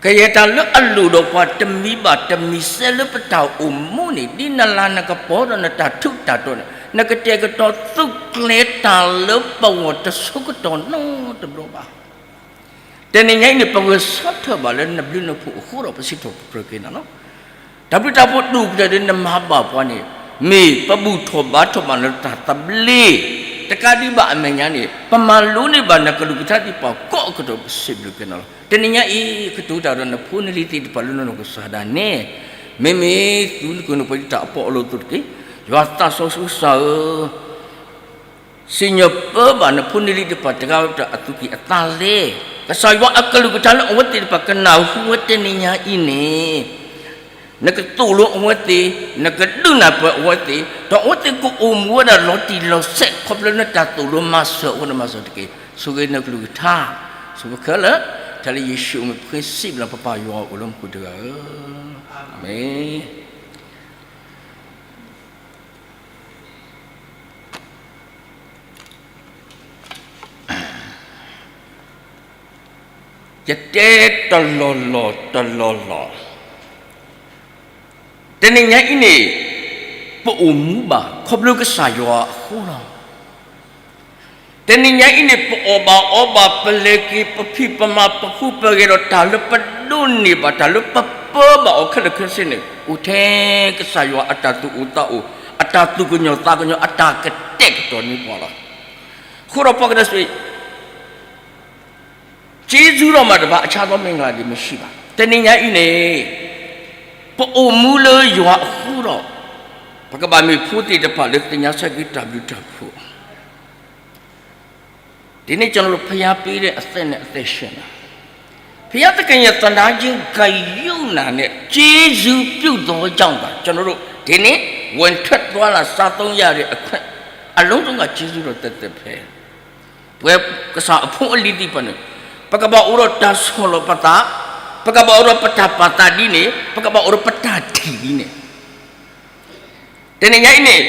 ကယဲၢ်တၢ်လၢအလိၣ်ဒီးပှၤတမံၤဘၣ်တမံၤစဲလၢပတၢ်အိၣ်မူန့ၣ်, ဒ်နလၤနကပီၤဒီးနတၢ်ထူးတၢ်တီၤန့ၣ်, နကတဲာ်ကတီၤသုးကျဲၤတၢ်လၢပဂီၢ်တစိၢ်ကတီၢ်နီတဘျီဘၣ်. တနံၤညါအံၤန့ၣ် ပဂဲၤဆၢထၢၣ်ဘၣ်လၢနဘျုးနဖှိၣ်အဃိဒီး ပစံးထီၣ်ပတြၢၤက့ၤနၤလီၤ. တၢ်ဘျုးတၢ်ဖှိၣ်ဒိၣ်ကတၢၢ်လၢနမၤဘၣ်ပှၤန့ၣ်, မ့ၢ်ပဘူၣ်ထီၣ်ဘါထီၣ်ဘၣ်နတၢ်သဘျ့, တကးဒံးဘၣ်အမဲာ်ညါန့ၣ် ပမၤလိန့ၢ်ဘၣ်နကလုၢ်ကထါသ့ၣ်တဖၣ်ကိးကတီၢ် ပစံးဘျုးက့ၤနၤလီၤ. တနံၤညါအံၤ ကတိၤတၢ်ဒီးနဖိနလံၤသ့ၣ်တဖၣ်လၢနနီၢ်ကစၢ်ဒၣ်နဲ, မ့မ့ၢ်သုနကနၢ်ပှၤဒ်တၢ်အပီအလီၢ်အသိးတက့ၢ်. ယွၤသးစီဆှံကစၢ်ဧၢ, စံၣ်ညီၣ်ပၢဘၣ်နဖိနလံၤသ့ၣ်တဖၣ်တဂၤဝဲတၢ်အသူၣ်ကံၢ်အသးလဲ, ကစၢ်ယွၤအကလုၢ်ကထါလၢအဝဲသ့ၣ်တဖၣ်ကနၢ်ဟူဝဲတနံၤညါအံၤန့ၣ်, နကသိၣ်လိအဝဲသ့ၣ်, နကဒုးနၢ်ပၢၢ်အဝဲသ့ၣ်, ဒီးအဝဲသ့ၣ်ကအိၣ်မူဝဲဒၣ်လီၤတံၢ်လီၤဆဲး ခီဖျိလၢနတၢ်သိၣ်လိမၤစၢၤအဃိန့ၣ်မၤစၢၤတက့ၢ်. ဆိၣ်ဂ့ၤနကလုၢ်ကထါ, ဆိၣ်ဂ့ၤခဲလၢာ်, တၢ်လၢယ့ၣ်ၡူးအမံၤပဃ့စံးဘျုးပပၢ်ယွၤအိၣ်လၢမူခိၣ်တဂၤဧၢ, အၤမ့ၣ်. ယတဲတလီၢ်လီၢ်တလီၢ်လီၢ်, တနံၤညါအံၤန့ၣ် ပအိၣ်မူဘၣ်ခီဖျိကစၢ်ယွၤအဃိလီၤ. တနံၤညါအံၤန့ၣ် ပအီၣ်ဘၣ်အီဘၣ် ပလဲၤက့ၤ ပဖံးပမၤ ပဟူးပဂဲၤဒီးတၢ်လၢပဒိးန့ၢ်ဘၣ် တၢ်လၢပပၢဘၣ်အီၤခဲလၢာ်ခဲဆ့န့ၣ် အိၣ်ထဲကစၢ်ယွၤအတၢ်သူၣ်အိၣ်သးအိၣ် အတၢ်သူၣ်ကညီၤသးကညီၤ အတၢ်ကတဲာ်ကတီၤန့ၢ်ပှၤလီၤ. အဃိဒီးပှၤကညီစံး ကျေးဇူးတော်မှာတပါ အခြားသောမင်္ဂလာတွေမရှိပါ. တနံၤညါအံၤန့ၣ် ပအိၣ်မူလၢယွၤအဃိဒီး ပကဘၣ်မ့ၢ်ဖိသ့ၣ်တဖၣ်လၢသ့ၣ်ညါဆၢက့ၤတၢ်ဘျုးတၢ်ဖှိၣ် ဒီးန့ၣ် ကျွန်တော်တို့ ဘုရားပေးတဲ့အသက်နဲ့ အသက်ရှင်တာ ဘုရားသခင်ရဲ့သနာ်ချင်းဂရုဏာနဲ့ ကျေးဇူးပြုသောကြောင့်သာ ကျွန်တော်တို့ ဒီနေ့ ဝင်ထွက်သွားလာ စားသုံးရတဲ့အခွင့် အလုံးစုံက ကျေးဇူးတော်သက်သက်ပဲ ပကစၢ်အဖိအလံၤသ့ၣ်တဖၣ်န့ၣ် ပကဘၣ်အိၣ်ဒီးတၢ်ဆီၣ်လီၤပသး, ပကဘၣ်အိၣ်ဒီးပတၢ်ပာ်သးဒ်န့ၣ်, ပကဘၣ်အိၣ်ဒီးပတၢ်ထံၣ်ဒ်န့ၣ် တနံၤညါအံၤန့ၣ်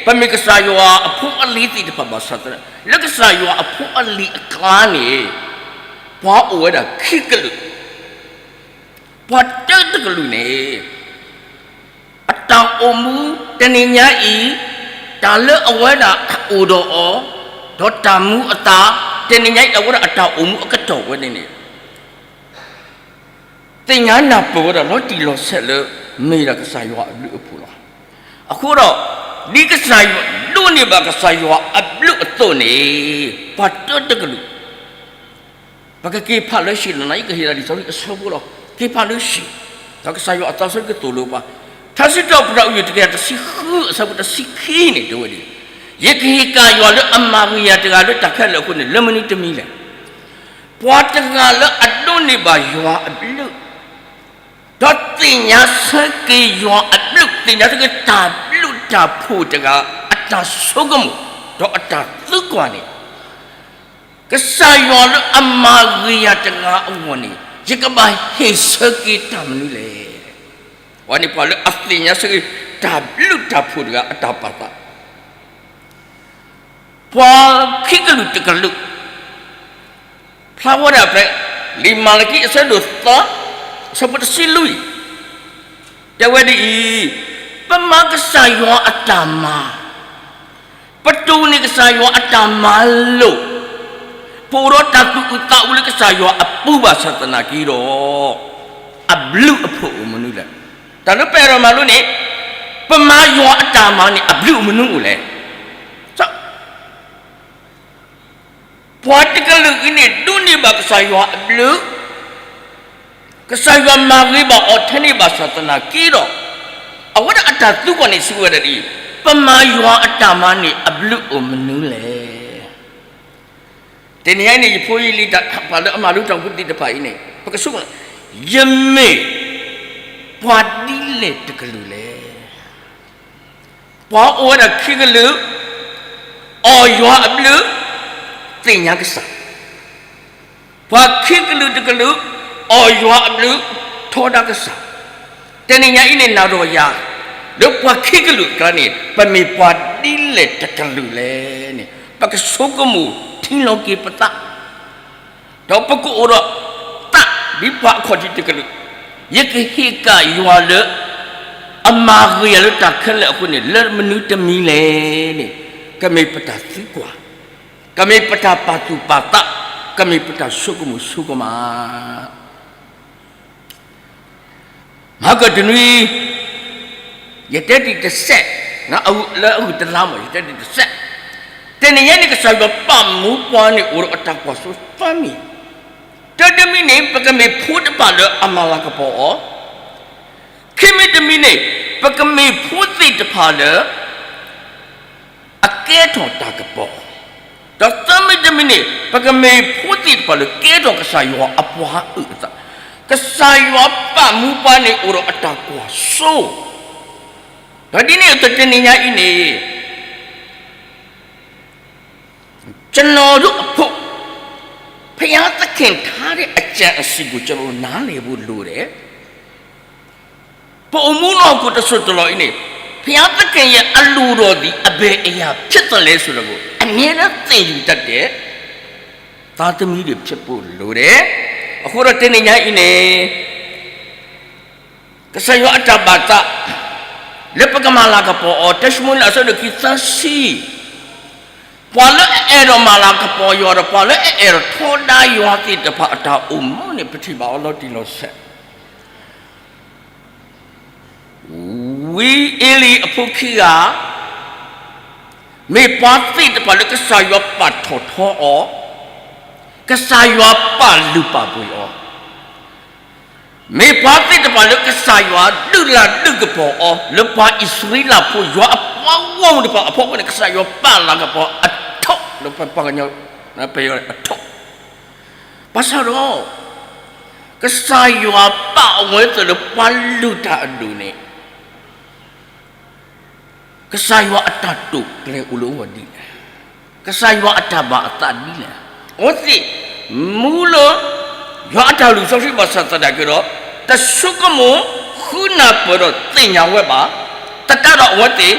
ပမ့ၢ်ကစၢ်ယွၤအဖိအလံၤသ့ၣ်တဖၣ်ဘၣ်ဆၣ်သနာ်က့ လၢကစၢ်ယွၤအဖိအလံၤအကျါန့ၣ် ပှၤအိၣ်ဝဲဒၣ်ခံကလုာ်, ပှၤတၢတကလုာ်န့ၣ် အတၢ်အိၣ်မူတနံၤညါအံၤ တၢ်လၢအဝဲဒၣ်အိၣ်ဒီးအီၤ ဒီးတၢ်မူအသး တနံၤညါအံၤ အဝဲဒၣ်အတၢ်အိၣ်မူအကတီၢ်ဝဲန့ၣ်န့ၣ် သ့ၣ်ညါနၢ်ပၢၢ်ဝဲဒၣ်လီၤတံၢ်လီၤဆဲးလၢ မ့ၢ်ဒၣ်ကစၢ်ယွၤအဘျုးအဖှိၣ်လီၤ. အဃိဒီး ဒ်ကစၢ်ယွၤဒိးန့ၢ်ဘၣ်ကစၢ်ယွၤအဘျုးအသိးန့ၣ် ပှၤတၢတကလုာ် ပကက့ၤဖးလၢဟံၣ်လီၤနၤ ယကဟ့ၣ်ဒၣ်လံာ်စီဆှံအဆၢဖိလီၤ. က့ၤဖးလၢဟံၣ် ဒီးကစၢ်ယွၤအသးစီဆှံကသိၣ်လိပှၤ ထါစံးထီၣ်ပတြၢၤ အယုၢ်တကယၤတဆံဃု အဆၢဖိတဆံခံန့ၣ် တဲဝဲဒ်အံၤ, ယကဟ့ၣ်က့ၤယွၤလၢအမၤဂ့ၤယၤတဂၤလၢတၢ်ခဲလၢာ်အဃိန့ၣ် လၢမနုၤတမံၤလဲၣ်. ပှၤတဂၤလၢအဒိးန့ၢ်ဘၣ်ယွၤအဘျုး ဒီးသ့ၣ်ညါဆၢက့ၤယွၤအဘျုး, သ့ၣ်ညါဆၢက့ၤတၢ်ဘျုးတၢ်ဖှိၣ်တဂၤ အတၢ်ဆိကမိၣ်, ဒီးအတၢ်သံကွၢ်န့ၣ်, ကစၢ်ယွၤလၢအမၤဂ့ၤယၤတဂၤအဂီၢ်န့ၣ် ယကဘၣ်ဟ့ၣ်ဆၢက့ၤတၢ်မနုၤလဲၣ်. အဝဲန့ၣ်ပှၤလၢအသ့ၣ်ညါဆၢက့ၤ တၢ်ဘျုးတၢ်ဖှိၣ်တဂၤအတၢ်ပာ်သး ပှၤခံကလုာ်တကလုာ်, ဖျါဝဲဒၣ်ဖဲ လံာ်မၤလကံအဆၢဒိၣ်သၢ အဆၢဖိတဆံလွံၢ်, တဲဝဲဒ်အံၤ, ပမၤကစၢ်ယွၤအတၢ်မၤ, ပတိၢ်န့ၢ်ကစၢ်ယွၤအတၢ်မၤလိာ်, ပအိၣ်ဒီးတၢ်သူၣ်အုးသးအုးလၢကစၢ်ယွၤအပူၤဘၣ်ဆၣ်သနာ်က့ဒီး, အဘျုးအဖှိၣ်အိၣ်မနုၤလဲၣ်. တၢ်လၢပအဲၣ်ဒိးမၤလိန့ၣ်, ပမၤယွၤအတၢ်မၤန့ၣ် အဘျုးအမနုၤအိၣ်လဲၣ်. ပှၤတကလုာ်အံၤန့ၣ် ဒိးန့ၢ်ဘၣ်ကစၢ်ယွၤအဘျုး, ကစၢ်ယွၤမၤဂ့ၤဘၣ်အီၤထဲန့ၣ်ဘၣ်ဆၣ်သနာ်က့ဒီး, အဝဲဒၣ်အတၢ်သံကွၢ်န့ၣ်စံးဝဲဒၣ်ဒ်အံၤ, ပမၤယွၤအတၢ်မၤန့ၣ် အဘျုးအိၣ်မနုၤလဲၣ်. တနံၤအံၤန့ၣ် ယဖိယလံၤတၢ်ပာ်လၢအမၤလိတၢ်အိၣ်ဖှိၣ်သ့ၣ်တဖၣ်အံၤန့ၣ် ပကဆိကမိၣ်, ယမ့ၢ်ပှၤဒ်လဲၣ်တကလုာ်လဲၣ်. ပှၤအိၣ်ဝဲဒၣ်ခံကလုာ်, အီၣ်ယွၤအဘျုး, သ့ၣ်ညါကစၢ်, ပှၤခံကလုာ်တကလုာ်, အီၣ်ယွၤအဘျုး, ထီဒါကစၢ်. တနံၤညါအံၤန့ၣ် နၤဒီးယၤ, လၢပှၤခံကလုာ်အကျါန့ၣ် ပမ့ၢ်ပှၤဒ်လဲၣ်တကလုာ်လဲၣ်န့ၣ် ပကဆိကမိၣ်ထံလီၤက့ၤပသး ဒီးပကအိၣ်ဒီးသးဒ်ပှၤအခီၣ်ထံးတကလုာ်, ယကဟ့ၣ်က့ၤယွၤလၢ အမၤဂ့ၤယၤလၢတၢ်ခဲလၢာ်အဃိန့ၣ် လၢမနုၤတမံၤလဲၣ်န့ၣ် ကမ့ၢ်ပတၢ်သံကွၢ်, ကမ့ၢ်ပတၢ်ပာ်သူၣ်ပာ်သး, ကမ့ၢ်ပတၢ်ဆိကမိၣ်ဆိကမး. မၤကတနွံ ယတဲတံၢ်တစဲး, လၢအဂုၢ်တလါမး ယတဲတံၢ်တစဲး, တနံၤညါန့ၣ် ကစၢ်ယွၤပာ်မူပှၤန့ၣ် အိၣ်ဒီးအတၢ်ကွၢ်စိသၢမံၤ, တၢတမံၤန့ၣ် ပကမ့ၢ်ဖိတဖၣ်လၢအမၤလၤကပီၤအီၤ, ခံမံၤတမံၤန့ၣ် ပကမ့ၢ်ဖိသ့ၣ်တဖၣ်လၢ အကဲထီၣ်တၢ်ကပီၤ, ဒီးသၢမံၤတမံၤန့ၣ် ပကမ့ၢ်ဖိသ့ၣ်တဖၣ်လၢကဲထီၣ်ကစၢ်ယွၤအပှၤအုၣ်အသး, ကစၢ်ယွၤပာ်မူပှၤန့ၣ်အိၣ်ဒီးအတၢ်ကွၢ်စိ, ဒီးဒ်န့ၣ်အသိးတနံၤညါအံၤန့ၣ် ကျွန်တော်တို့အဖို့ ဘုရားသခင်ထားတဲ့အကြံအစည်ကို ကျွန်တော်တို့နားလည်ဖို့လိုတယ်. ပအိၣ်မူနီၢ်ခိတစိၢ်တလီၢ်အံၤန့ၣ် ဘုရားသခင်ရဲ့အလိုတော်သည်အဘယ်အရာဖြစ်သလဲဆိုတာကို အမြဲတမ်းသင်ယူတတ်တဲ့ သားသမီးတွေဖြစ်ဖို့လိုတယ်. အဃိဒီးတနံၤညါအံၤန့ၣ် ကစၢ်ယွၤအတၢ်ဘၣ်သး လၢပကမၤလၤကပီၤအီၤ တၢၡမူၤအ့လးအဆၢဒိၣ်ခံသၢဆံ, ပှၤလၢအအဲၣ်ဒိးမၤလၤကပီၤယွၤဒီး ပှၤလၢအအဲၣ်ဒိးထီဒါယွၤသ့ၣ်တဖၣ်အတၢ်အိၣ်မူန့ၣ် ပထံၣ်ဘၣ်အီၤလီၤတံၢ်လီၤဆဲး ဝံအ့လံအဖိခံဂၤ မ့ၢ်ပှၤသ့ၣ်တဖၣ်လၢကစၢ်ယွၤပာ်ထီၣ်ထီအီၤ, ကစၢ်ယွၤပာ်လုၢ်ပာ်ပှ့ၤအီၤ, မ့ၢ်ပှၤသ့ၣ်တဖၣ်လၢကစၢ်ယွၤဒုးလၤဒုးကပီၤအီၤ လၢပှၤအံၣ်စရ့လးဖိယွၤအပှၤဂီၢ်မုၢ်တဖၣ်အဖီခိၣ်န့ၣ် ကစၢ်ယွၤပာ်လၤကပီၤအထီၣ် လၢပှၤကညီ ပယီၤအထီၣ်, ဘၣ်ဆၣ်ဒီး ကစၢ်ယွၤပာ်အဝဲသ့ၣ်လၢပှၤလုၢ်တၢ်အဒိၣ်န့ၣ် ကစၢ်ယွၤအတၢ်တိာ်ကျဲၤအိၣ်လၢအဂီၢ်ဒ်လဲၣ်, ကစၢ်ယွၤအတၢ်ဘၣ်အသးဒ်လဲၣ်, အဝဲသ့ၣ်မူလၢ ယွၤအတၢ်လုၢ်စီဆှံဘၣ်ဆၣ်သနာ်က့ဒီး တဆိကမိၣ်ဃုနၢ်ပၢၢ်ဒီးသ့ၣ်ညါဝဲဘၣ်, သတးဒီးအဝဲသ့ၣ်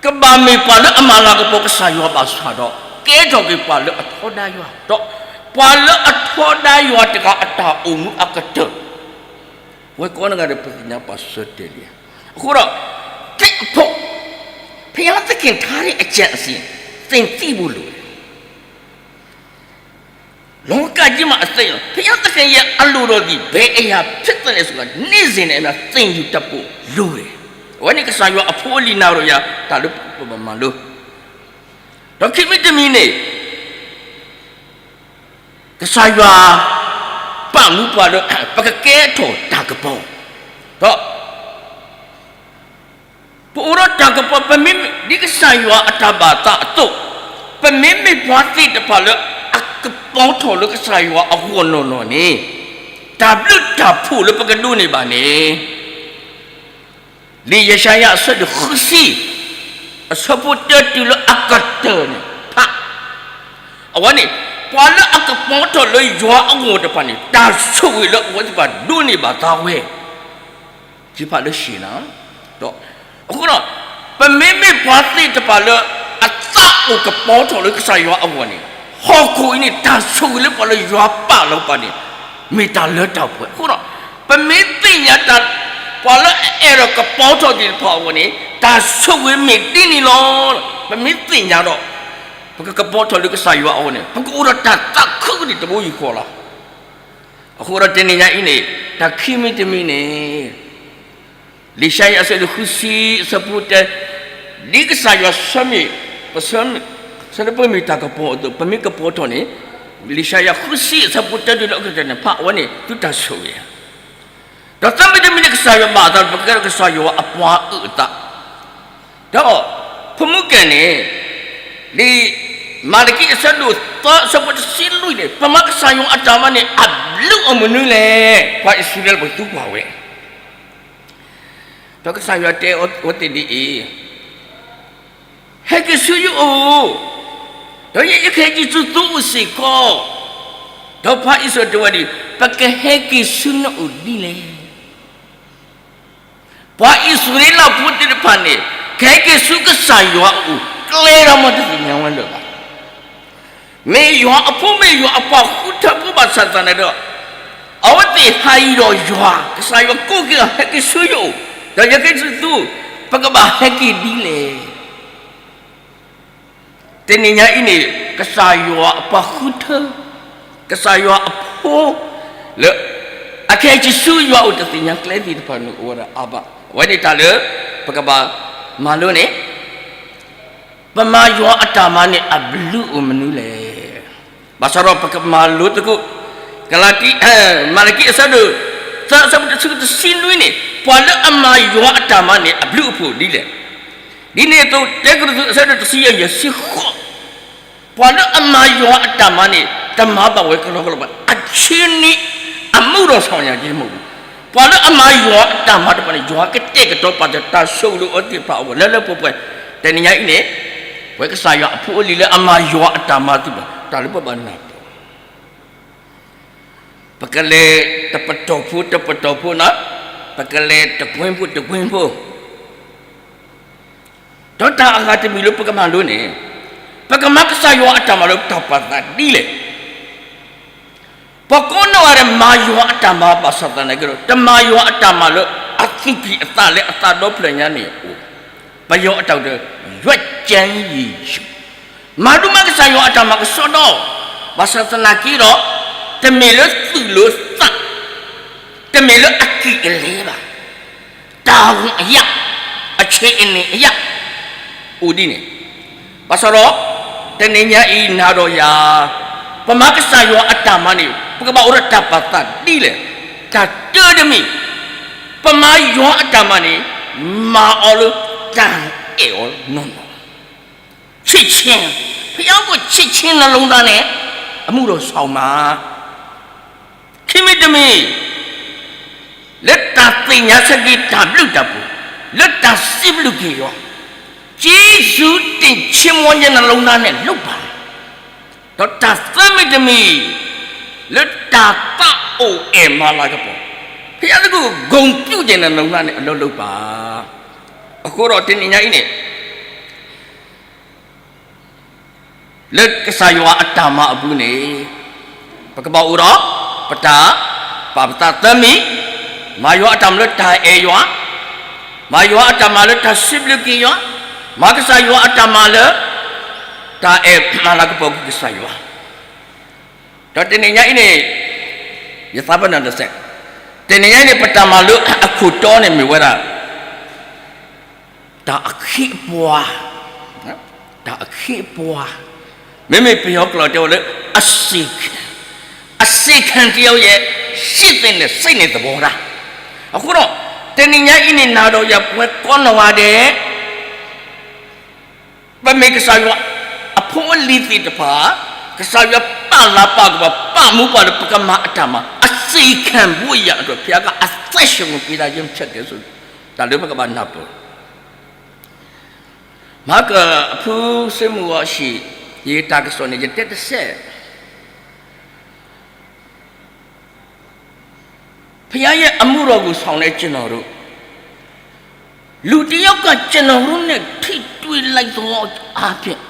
ကဘၣ်မ့ၢ်ပှၤလၢအမၤလၤကပီၤကစၢ်ယွၤဘၣ်ဆၣ်ဒီး ကဲထီၣ်က့ၤပှၤလၢအထီဒါယွၤ, ဒီးပှၤလၢအထီဒါယွၤတဂၤအတၢ်အိၣ်မူအကတၢၢ် ဝဲကိးဂၤဒဲးပသ့ၣ်ညါပာ်စၢၤတဲာ်လံ. အဃိဒီး သ့ၣ်အဖိ ဘုရားသခင်ထားတဲ့အကြံအစည် သင်သိဖို့လိုတယ်. လောကကြီးမှာအသင် ဘုရားသခင်ရဲ့အလိုတော်သည် ဘယ်အရာဖြစ်သလဲဆိုတာ နေ့စဉ်နဲ့အမျှ သင်ယူတတ်ဖို့လိုတယ်. အဝဲန့ၣ်ကစၢ်ယွၤအဖိအလံၤနၤဒီးယၤ တၢ်လၢပဘၣ်မၤလိ ဒီးခံမံၤတမံၤန့ၣ် ကစၢ်ယွၤ ပာ်မူပှၤလၢ ပကကဲထီၣ်တၢ်ကပီၤ, ဒီး ပအိၣ်ဒီးတၢ်ကပီၤ ပမ့မ့ၢ်ဒ်ကစၢ်ယွၤအတၢ်ဘၣ်သးအသိး, ပမ့မ့ၢ်ပှၤသ့ၣ်တဖၣ်လၢအကပီၤထီၣ်လၢကစၢ်ယွၤအဂီၢ်နီၢ်နီၢ်န့ၣ်, တၢ်ဘျုးတၢ်ဖှိၣ်လၢပကဒိးန့ၢ်ဘၣ်န့ၣ်, လံာ်ယၡါယၤအဆၢဒိၣ်ဃုဆံ, အဆၢဖိတၢတုၤလၢအကတၢၢ်န့ၣ်, ဖး, အဝဲန့ၣ်, ပှၤလၢအကပီၤထီၣ်လၢယွၤအဂီၢ်တဖၣ်န့ၣ် တၢ်ဆိၣ်ဂ့ၤလၢအဝဲသ့ၣ်တဖၣ်ဒိးန့ၢ်ဘၣ်သးဝဲ ခံဖးလၢ ရှံ နၤ, ဒီး, အဃိဒီး, ပမ့မ့ၢ်ပှၤသ့ၣ်တဖၣ်လၢ အသးအိၣ်ကပီၤထီၣ်လၢကစၢ်ယွၤအဂီၢ်န့ၣ်, ဟီၣ်ခိၣ်အံၤန့ၣ် တၢ်ဆိၣ်ဂ့ၤလၢပှၤလၢယွၤပာ်လီၤပှၤန့ၣ်, မ့ၢ်တၢ်လၢတၢ်ပှဲၤအဃိဒီး, ပမ့ၢ်သ့ၣ်ညါတၢ်, ပှၤလၢအအဲၣ်ဒိးကပီၤထီၣ်သ့ၣ်တဖၣ်အဂီၢ်န့ၣ် တၢ်ဆိၣ်ဂ့ၤမ့ၢ်ဒ်န့ၣ်လီၤ. ပမ့ၢ်သ့ၣ်ညါဒီး, ပကကပီၤထီၣ်လၢကစၢ်ယွၤအဂီၢ်န့ၣ် ပကအိၣ်ဒီးတၢ်သးခုကဒံးတဘိယူၢ်ဃီလီၤ. အဃိဒီးတနံၤညါအံၤန့ၣ်, တၢ်ခံမံၤတမံၤန့ၣ်, လံာ်ယၡါယၤအဆၢဒိၣ်ဃုဆံအဆၢဖိတၢ, ဒ်ကစၢ်ယွၤဆၢမ့ၢ်, ပဆၢ, ဆၢမ့ၢ်တၢ်ကပီၤအသိး ပမ့ၢ်ကပီၤထီၣ်န့ၣ်, လံာ်ယၡါယၤဃုဆံအဆၢဖိတၢတုၤလၢအကတၢၢ်န့ၣ် ဖးအဝဲန့ၣ် သုတၢ်ဆိၣ်ဂ့ၤဧါ. ဒီးသၢမံၤတမံၤန့ၣ် ကစၢ်ယွၤဘၣ်အသး ပကဲဒီးကစၢ်ယွၤအပှၤအုၣ်အသး ဒီး, ဖိမုၣ်ကဲန့ၣ်, လံာ်မၤလကံအဆၢဒိၣ်သၢအဆၢဖိတဆံလွံၢ်န့ၣ် ပမၤကစၢ်ယွၤအတၢ်မၤန့ၣ် အဘျုးအမနုၤလဲၣ်. ပှၤအံၣ်စရ့လးပသူကွၢ်ဝဲ, ဒီးကစၢ်ယွၤတဲအဝဲသ့ၣ်ဒ်အံၤ, ဟဲက့ၤဆူယအိၣ်, ဒီးယကဟဲက့ၤဆူသုအိၣ်စ့ၢ်ကီး, ဒီးပှၤအံၣ်စရ့လးတဲဝဲဒ်အံၤ, ပကဟဲက့ၤဆူနအိၣ်ဒ်လဲၣ်. ပှၤအံၣ်စရ့လးဖိသ့ၣ်တဖၣ်န့ၣ်, ကဟဲက့ၤဆူကစၢ်ယွၤအအိၣ် ကျဲဒီးမ့ၢ်တသ့ၣ်ညါဝဲလၢၤဘၣ်. မ့ၢ်ယွၤအဖိမ့ၢ်ယွၤအပှၤဃုထၢဖိဘၣ်ဆၣ်သနာ်ဒီး, အဝဲသ့ၣ်ဟးအံၤဒီးယွၤ, ကစၢ်ယွၤကိးက့ၤအီၤ ဟဲက့ၤဆူယအိၣ်, ဒီးယကဟဲက့ၤဆူသု, ပကဘၣ်ဟဲက့ၤဒ်လဲၣ်. တနံၤညါအံၤန့ၣ်, ကစၢ်ယွၤအပှၤဃုထၢ, ကစၢ်ယွၤအဖိ, လၢ, အကဟဲက့ၤဆူယွၤအအိၣ်တသ့ၣ်ညါကျဲသ့ၣ်တဖၣ်န့ၣ်အိၣ်ဝဲဒၣ်အါဘၣ်. အဝဲန့ၣ်တၢ်လၢ, ပကဘၣ်, မၤလိန့ၣ်, ပမၤယွၤအတၢ်မၤန့ၣ် အဘျုးအိၣ်မနုၤလဲၣ်. ဘၣ်ဆၣ်ဒီးပကမၤလိသကိး, ကလၤတံ, မၤလကံအဆၢဒိၣ်, သၢအဆၢဖိတဆံတဆံနွံန့ၣ် ပှၤလၢအမၤယွၤအတၢ်မၤန့ၣ် အဘျုးအဖှိၣ်ဒ်လဲၣ်. ဒ်န့ၣ်အသိး တၢကရံၣ်သူးအဆၢဒိၣ်တဆံယဲၢ်ယဲၢ်ဆံဃိး, ပှၤလၢအမၤယွၤအတၢ်မၤန့ၣ် တမၤဘၣ်ဝဲကလီကလီဘၣ်. အဆံနံၣ်, အမူဒီးစီၤညါက့မူ, ပှၤလၢအမၤယွၤအတၢ်မၤတဖၣ်န့ၣ် ယွၤကတဲာ်ကတီၤပာ်တၢ်ဆိၣ်ဂ့ၤလၢအဝဲသ့ၣ်တဖၣ်အဂီၢ်လၢလၢပှဲၤပှဲၤ. တနံၤညါအံၤန့ၣ်, ပဝဲကစၢ်ယွၤအဖိအလံၤလၢအမၤယွၤအတၢ်မၤသ့ၣ်တဖၣ် တၢ်လၢပဘၣ်နၢ်ပၢၢ် ပကလဲၤတပတီၢ်ဖိတပတီၢ်ဖိန့ၣ်, ပကလဲၤတကွဲၢ်ဖိတကွဲၢ်ဖိ, ဒီးတၢ်အဂၤတမံၤလၢပကမၤလိန့ၣ်, ပကမၤကစၢ်ယွၤအတၢ်မၤလၢတၢ်ပာ်သးဒ်လဲၣ်. ပကိးနီၢ်ဂၤဒဲးမၤယွၤအတၢ်မၤဘၣ်ဆၣ်သနာ်က့ဒီး တမၤယွၤအတၢ်မၤလၢအသူၣ်ကံၢ်အသးလၢအသးဒီဖျၢၣ်ညါန့ၣ်အိၣ်, ပယီၤအတၢ်ကတိၤ, ရွက်ကြမ်းရေရှည်, မၤဒိၣ်မးကစၢ်ယွၤအတၢ်မၤကစီဒီ, ဘၣ်ဆၣ်သနာ်က့ဒီး, တမ့ၢ်လၢသူၣ်လၢသး, တမ့ၢ်လၢအကံၢ်အလဲဘၣ်, တာဝန်အရ, အခြေအနေအရ, အိၣ်ဒ်န့ၣ်, ဘၣ်ဆၣ်ဒီး, တနံၤညါအံၤနၤဒီးယၤ, ပမၤကစၢ်ယွၤအတၢ်မၤန့ၣ် ပကဘၣ်အိၣ်ဒီးတၢ်ပာ်သးဒ်လဲၣ်. တၢ်တၢတမံၤ, ပမၤယွၤအတၢ်မၤန့ၣ်, မၤအီၤလၢတၢ်အဲၣ်အီၤနီၢ်နီၢ် ချစ်ခြင်း, ဘုရားကိုချစ်ခြင်းနှလုံးသားနဲ့ အမှုတော်ဆောင်ပါ. ခံမံၤတမံၤ, လၢတၢ်သ့ၣ်ညါဆၢက့ၤတၢ်ဘျုးတၢ်ဖှိၣ်, လၢတၢ်စံးဘျုးက့ၤယွၤ, ကျေးဇူးတင်ချီးမွမ်းခြင်းနှလုံးသားနဲ့ လုပ်ပါ. ဒီးတၢ်သၢမံၤတမံၤ, လၢတၢ်သးအိၣ်အဲၣ်မၤလၤကပီၤ, ဘုရားကိုဂုဏ်ပြုခြင်းနှလုံးသားနဲ့ အလုပ်လုပ်ပါ. အဃိဒီးတနံၤညါအံၤန့ၣ် လၢကစၢ်ယွၤအတၢ်မၤအပူၤန့ၣ်, ပကဘၣ်အိၣ်ဒီး, ပတၢ်, ပာ်ပသးသၢမံၤ, မၤယွၤအတၢ်မၤလၢတၢ်အဲၣ်ယွၤ, မၤယွၤအတၢ်မၤလၢတၢ်စံးဘျုးက့ၤယွၤ, မၤကစၢ်ယွၤအတၢ်မၤလၢ, တၢ်အဲၣ်မၤလၤကပီၤက့ၤကစၢ်ယွၤ. ဒီးတနံၤညါအံၤန့ၣ်, ယသးပ့ၤနီၣ်တစဲး, တနံၤညါအံၤန့ၣ် ပတၢ်မၤလိအခိၣ်တီန့ၣ်မ့ၢ်ဝဲဒၣ် တၢ်အခ့အပှၤ, တၢ်အခ့အပှၤ, မ့မ့ၢ်ပယီၤကျိာ်တဲဝဲလၢ အစေခံ, အစေခံတယောက်ရဲ့ ရှစ်သင်နဲ့ စိတ်နဲ့သဘောထား. အဃိဒီး, တနံၤညါအံၤန့ၣ် နၤဒီးယၤပဝဲကိးနီၢ်ဂၤဒဲး ပမ့ၢ်ကစၢ်ယွၤအဖိအလံၤသ့ၣ်တဖၣ်, ကစၢ်ယွၤပာ်လၤပာ်ကပီၤ ပာ်မူပှၤလၢပကမၤအတၢ်မၤ, အစေခံ သေခံဘိယၢ်အတၢၢ် ဘုရားကအသက်ရှင်ခွင့်ပေးတာ ယုံကြည်တယ်ဆို တၢ်လၢပကဘၣ်နၢ်ပၢၢ် မၤကၢၢ်အဖုစ့မုၢ်ဂီၤအဟံၣ် ယတၢ်ကစီၣ်န့ၣ် ယတဲတစဲး ဘုရားရဲ့အမှုတော်ကို ဆောင်တဲ့ကျွန်တော်တို့ လူတစ်ယောက်က ကျွန်တော်တို့နဲ့ ထိတွေ့လိုက်သောအားဖြင့်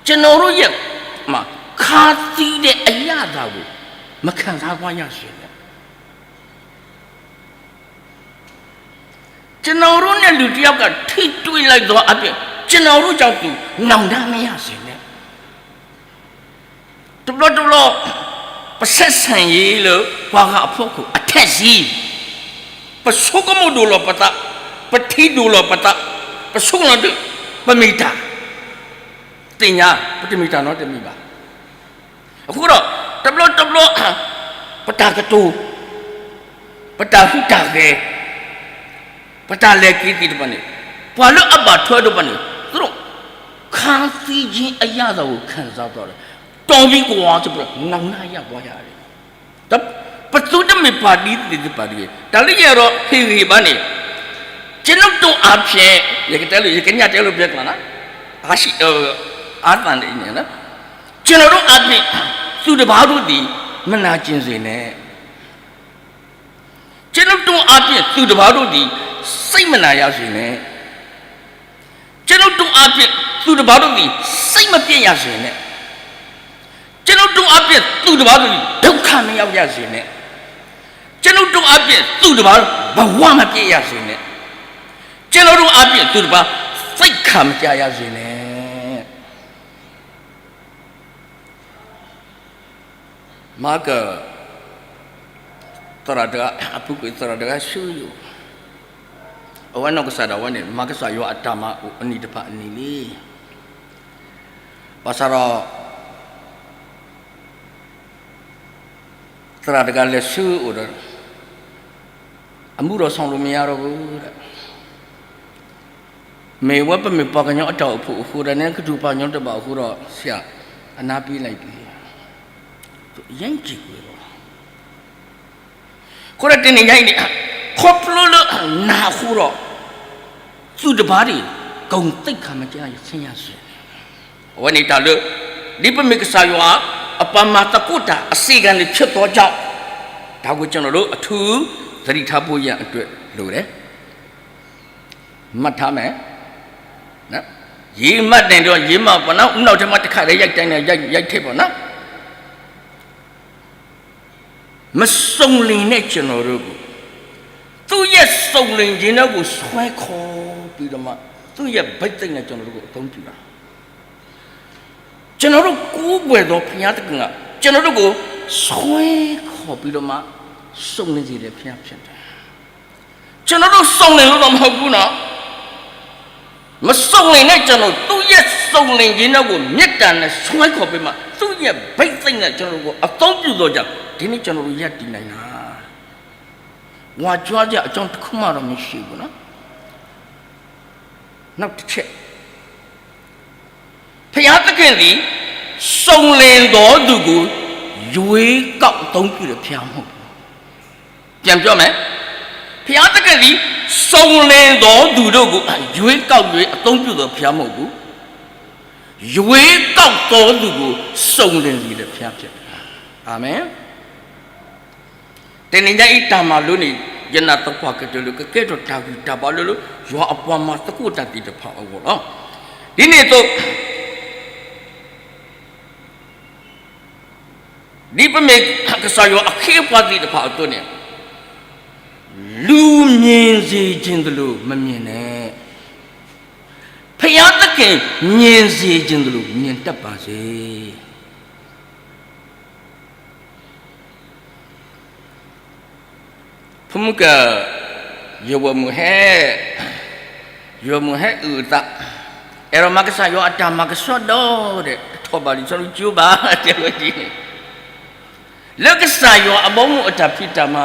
ကျွန်တော်တို့ရဲ့ မှာ ခါသီးတဲ့အရသာကို မခံစားသွားရစေနဲ့။ ကျွန်တော်တို့နဲ့ လူတစ်ယောက်က ထိတွေ့လိုက်သောအားဖြင့် ကျွန်တော်တို့ကြောင့် သူနောင်တမရစေနဲ့။ တဘျီတဘျီ ပဆက်ဆံရေးလၢ ပှၤဂၤအဖီခိၣ် အထက်စီ ပဆိကမိၣ်ဒိၣ်လီၤပသး ပထံၣ်ဒိၣ်လီၤပသး ပဆိကမိၣ်ဒိၣ် ပမ့ၢ်တၢ် သ့ၣ်ညါ ပတမ့ၢ်တၢ်နီတမံၤဘၣ်. အဃိဒီး တဘျီတဘျီ ပတၢ်ကတိၤ ပတၢ်ဟူးတၢ်ဂဲၤ ပတၢ်လဲၤက့ၤသ့ၣ်တဖၣ်န့ၣ် ပှၤလၢအဘၣ်ထွဲဒီးပှၤန့ၣ် သူတို့ ခါသီးခြင်းအရသာကို ခံစားသွားတယ်။ တော်ပြီကွာဆိုပြီး နောက်နားရသွားရတယ်. ပသုတမ့ၢ်ပှၤဒ်သ့ၣ်တဖၣ်တဂ့ၤ. တၢ်လၢယအဲၣ်ဒိးဟ့ၣ်ဂံၢ်ဘါန့ၣ် ကျွန်ုပ်တို့အားဖြင့် ယကတဲလို့ ယကညၣ်တဲလို့ပြောကြလားနော် အားရှိ အားသန်နေနော် ကျွန်တော်တို့အားဖြင့် သူတစ်ပါးတို့သည် မနာကျင်စေနဲ့ ကျွန်ုပ်တို့အားဖြင့် သူတစ်ပါးတို့သည် စိတ်မနာရစေနဲ့ ကျွန်ုပ်တို့အားဖြင့် သူတစ်ပါးတို့သည် စိတ်မပျက်ရစေနဲ့ ကျွန်ုပ်တို့အားဖြင့် သူတစ်ပါးတို့သည် ဒုက္ခမရောက်ရစေနဲ့ ကျွန်ုပ်တို့အားဖြင့် သူတစ်ပါး ဘဝမပျက်ရစေနဲ့ ကျွန်တော်တို့အားဖြင့် သူတစ်ပါး သိက္ခာမကျရစေနဲ့ မၤကၢၢ် သရၣ်တဂၤ အပူၤကွံာ်သရၣ်တဂၤဆူယအိၣ် အဝဲနီၢ်ကစၢ်ဒၣ်ဝဲန့ၣ် မၤကစၢ်ယွၤအတၢ်မၤအိၣ်အနံၣ်တဖၣ်အနံၣ်လံ. ဘၣ်ဆၣ်ဒီး သရၣ်တဂၤလဲၤဆူအအိၣ်ဒီး အမှုတော်ဆောင်လို့မရတော့ဘူးတဲ့ မ့ၢ်ဝဲပမ့ၢ်ပှၤကညီအတၢ်အိၣ်ဖှိၣ်အဃိဒီး နကထူၣ်ပှၤကညီတဘၣ်အဃိဒီး ဆရာ အနားပေးလိုက်ပြီ ယိင်္ကျိတ်ကွံာ်လီၤ. အဃိဒီးတနံၤညါအံၤန့ၣ် ခီဖျိလၢနၤအဃိဒီး သူတစ်ပါးဒီး ဂုဏ်သိက္ခာမကျရစေနဲ့ အဝဲန့ၣ်တၢ်လၢ ဒ်ပမ့ၢ်ကစၢ်ယွၤ အပှၤမၤသကိးတၢ်အစ့ၢ်ကီးန့ၣ် ဖြစ်သောကြောင့် ဒါကိုကျွန်တော်တို့ အထူးသတိထားဖို့ရန်အတွက် လိုတယ်. မှတ်ထားမယ်. ရေးမှတ်နိုင်တော့ ရေးမှတ်ပေါ့နော်. ဦးနှောက်ထဲမှာ တစ်ခါတည်း ရိုက်တိုင်းနဲ့ ရိုက် ရိုက်ထည့်ပေါ့နော်. မစုံလင်တဲ့ကျွန်တော်တို့ကို သူ့ရဲ့စုံလင်ခြင်းတို့ကို ဆွဲခေါ်ပြီးတော့မှ သူ့ရဲ့ဘိသိက်နဲ့ ကျွန်တော်တို့ကို အသုံးပြုတာ. ကျွန်တော်တို့ကိုးကွယ်သောဘုရားသခင်က ကျွန်တော်တို့ကို ဆွဲခေါ်ပြီးတော့မှ စုံလင်စေတဲ့ဘုရားဖြစ်တယ်. ကျွန်တော်တို့စုံလင်လို့တော့မဟုတ်ဘူးနော်. မစုံလင်တဲ့ကျွန်တော် သူ့ရဲ့စုံလင်ခြင်းတို့ကို မေတ္တာနဲ့ ဆွဲခေါ်ပြီးမှ သူ့ရဲ့ဘိသိက်နဲ့ ကျွန်တော်တို့ကို အသုံးပြုသောကြောင့် ဒီနေ့ကျွန်တော်တို့ ရပ်တည်နိုင်တာ. ဝါကြွားစရာအကြောင်းတစ်ခုမှတော့ မရှိဘူးနော်. နောက်တစ်ချက်. ဘုရားသခင်သည် စုံလင်သောသူကို ရွေးကောက်အသုံးပြုတဲ့ဘုရားမဟုတ်ဘူး. ပြန်ပြောမယ်. ဘုရားသခင်သည် စုံလင်သောသူတို့ကို ရွေးကောက်၍အသုံးပြုသောဘုရားမဟုတ်ဘူး. ရွေးကောက်သောသူကို စုံလင်စေတဲ့ဘုရားဖြစ်တယ်. အာမင်. တနံၤညါအံၤတၢ်မၤလိန့ၣ် ယနာ်သပှၢ်ကတၢၢ်လၢ ကကဲထီၣ်တၢ်ဂံၢ်တၢ်ဘါလၢ လၢယွၤအပှၤမၤသကိးတၢ်သ့ၣ်တဖၣ်အဂီၢ်လီၤ. ဒ်န့ၣ်အသိး ဒ်ပမ့ၢ်ကစၢ်ယွၤအခ့အပှၤသ့ၣ်တဖၣ်အသိးန့ၣ် လူမြင်စေချင်သလို မမြင်နဲ့. ဘုရားသခင် မြင်စေချင်သလို မြင်တတ်ပါစေ. ဖိမုၣ်က ယဝဲၢ်မုၢ်ဟဲ ယဝဲၢ်မုၢ်ဟဲအုၣ်အသး အဲၣ်ဒိးမၤကစၢ်ယွၤအတၢ်မၤကဆှီဒီး တထီၣ်ဘၣ်လံ စီၤလူကၠိဘၣ် တဲဝဲဒ်န့ၣ် လၢကစၢ်ယွၤအဘီအမုၢ်အတၢ်ဖံးတၢ်မၤ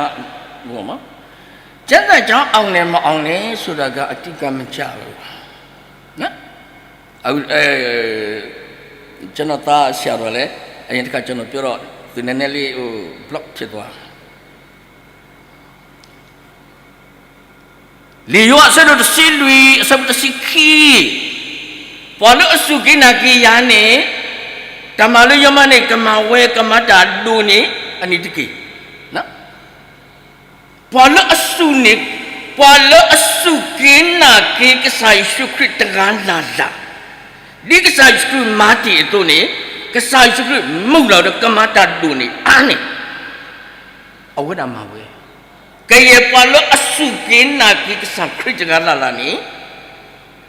ကျမ်းစာကျောင်းအောင်တယ်မအောင်တယ်ဆိုတာက အဓိကမကျဘူးနော်. ကျွန်တော်သားဆရာတော်လည်း အရင်တစ်ခါကျွန်တော်ပြောတော့ သူနည်းနည်းလေးဟို block ဖြစ်သွား လံာ်ယိၤဟၣ်အဆၢဒိၣ်တဆံလွံၢ် အဆၢဖိတဆံခံ, ပှၤလၢအစူၢ်က့ၤနာ်က့ၤယၤန့ၣ်, တၢ်မၤလၢယမၤန့ၣ် ကမၤဝဲကမၤတၢ်ဒိၣ်န့ၣ် အန့ၣ်တက့ၢ်. ပှၤလၢအစူၢ်န့ၣ်, ပှၤလၢအစူၢ်က့ၤနာ်က့ၤကစၢ်ယ့ၣ်ၡူးခရံာ်တဂၤလၢ်လၢ်, ဒ်ကစၢ်ယ့ၣ်ၡူးခရံာ်မၤတ့ၢ်အသိးန့ၣ်, ကစၢ်ယ့ၣ်ၡူးခရံာ်မုၢ်လၢ်ဒီးကမၤတၢ်ဒိၣ်န့ၢ်အါန့ၢ် အဝဲဒၣ်မၤဝဲ. ကယဲၢ်ပှၤလၢအစူၢ်က့ၤနာ်က့ၤကစၢ်ခရံာ်တဂၤလၢ်လၢ်န့ၣ်,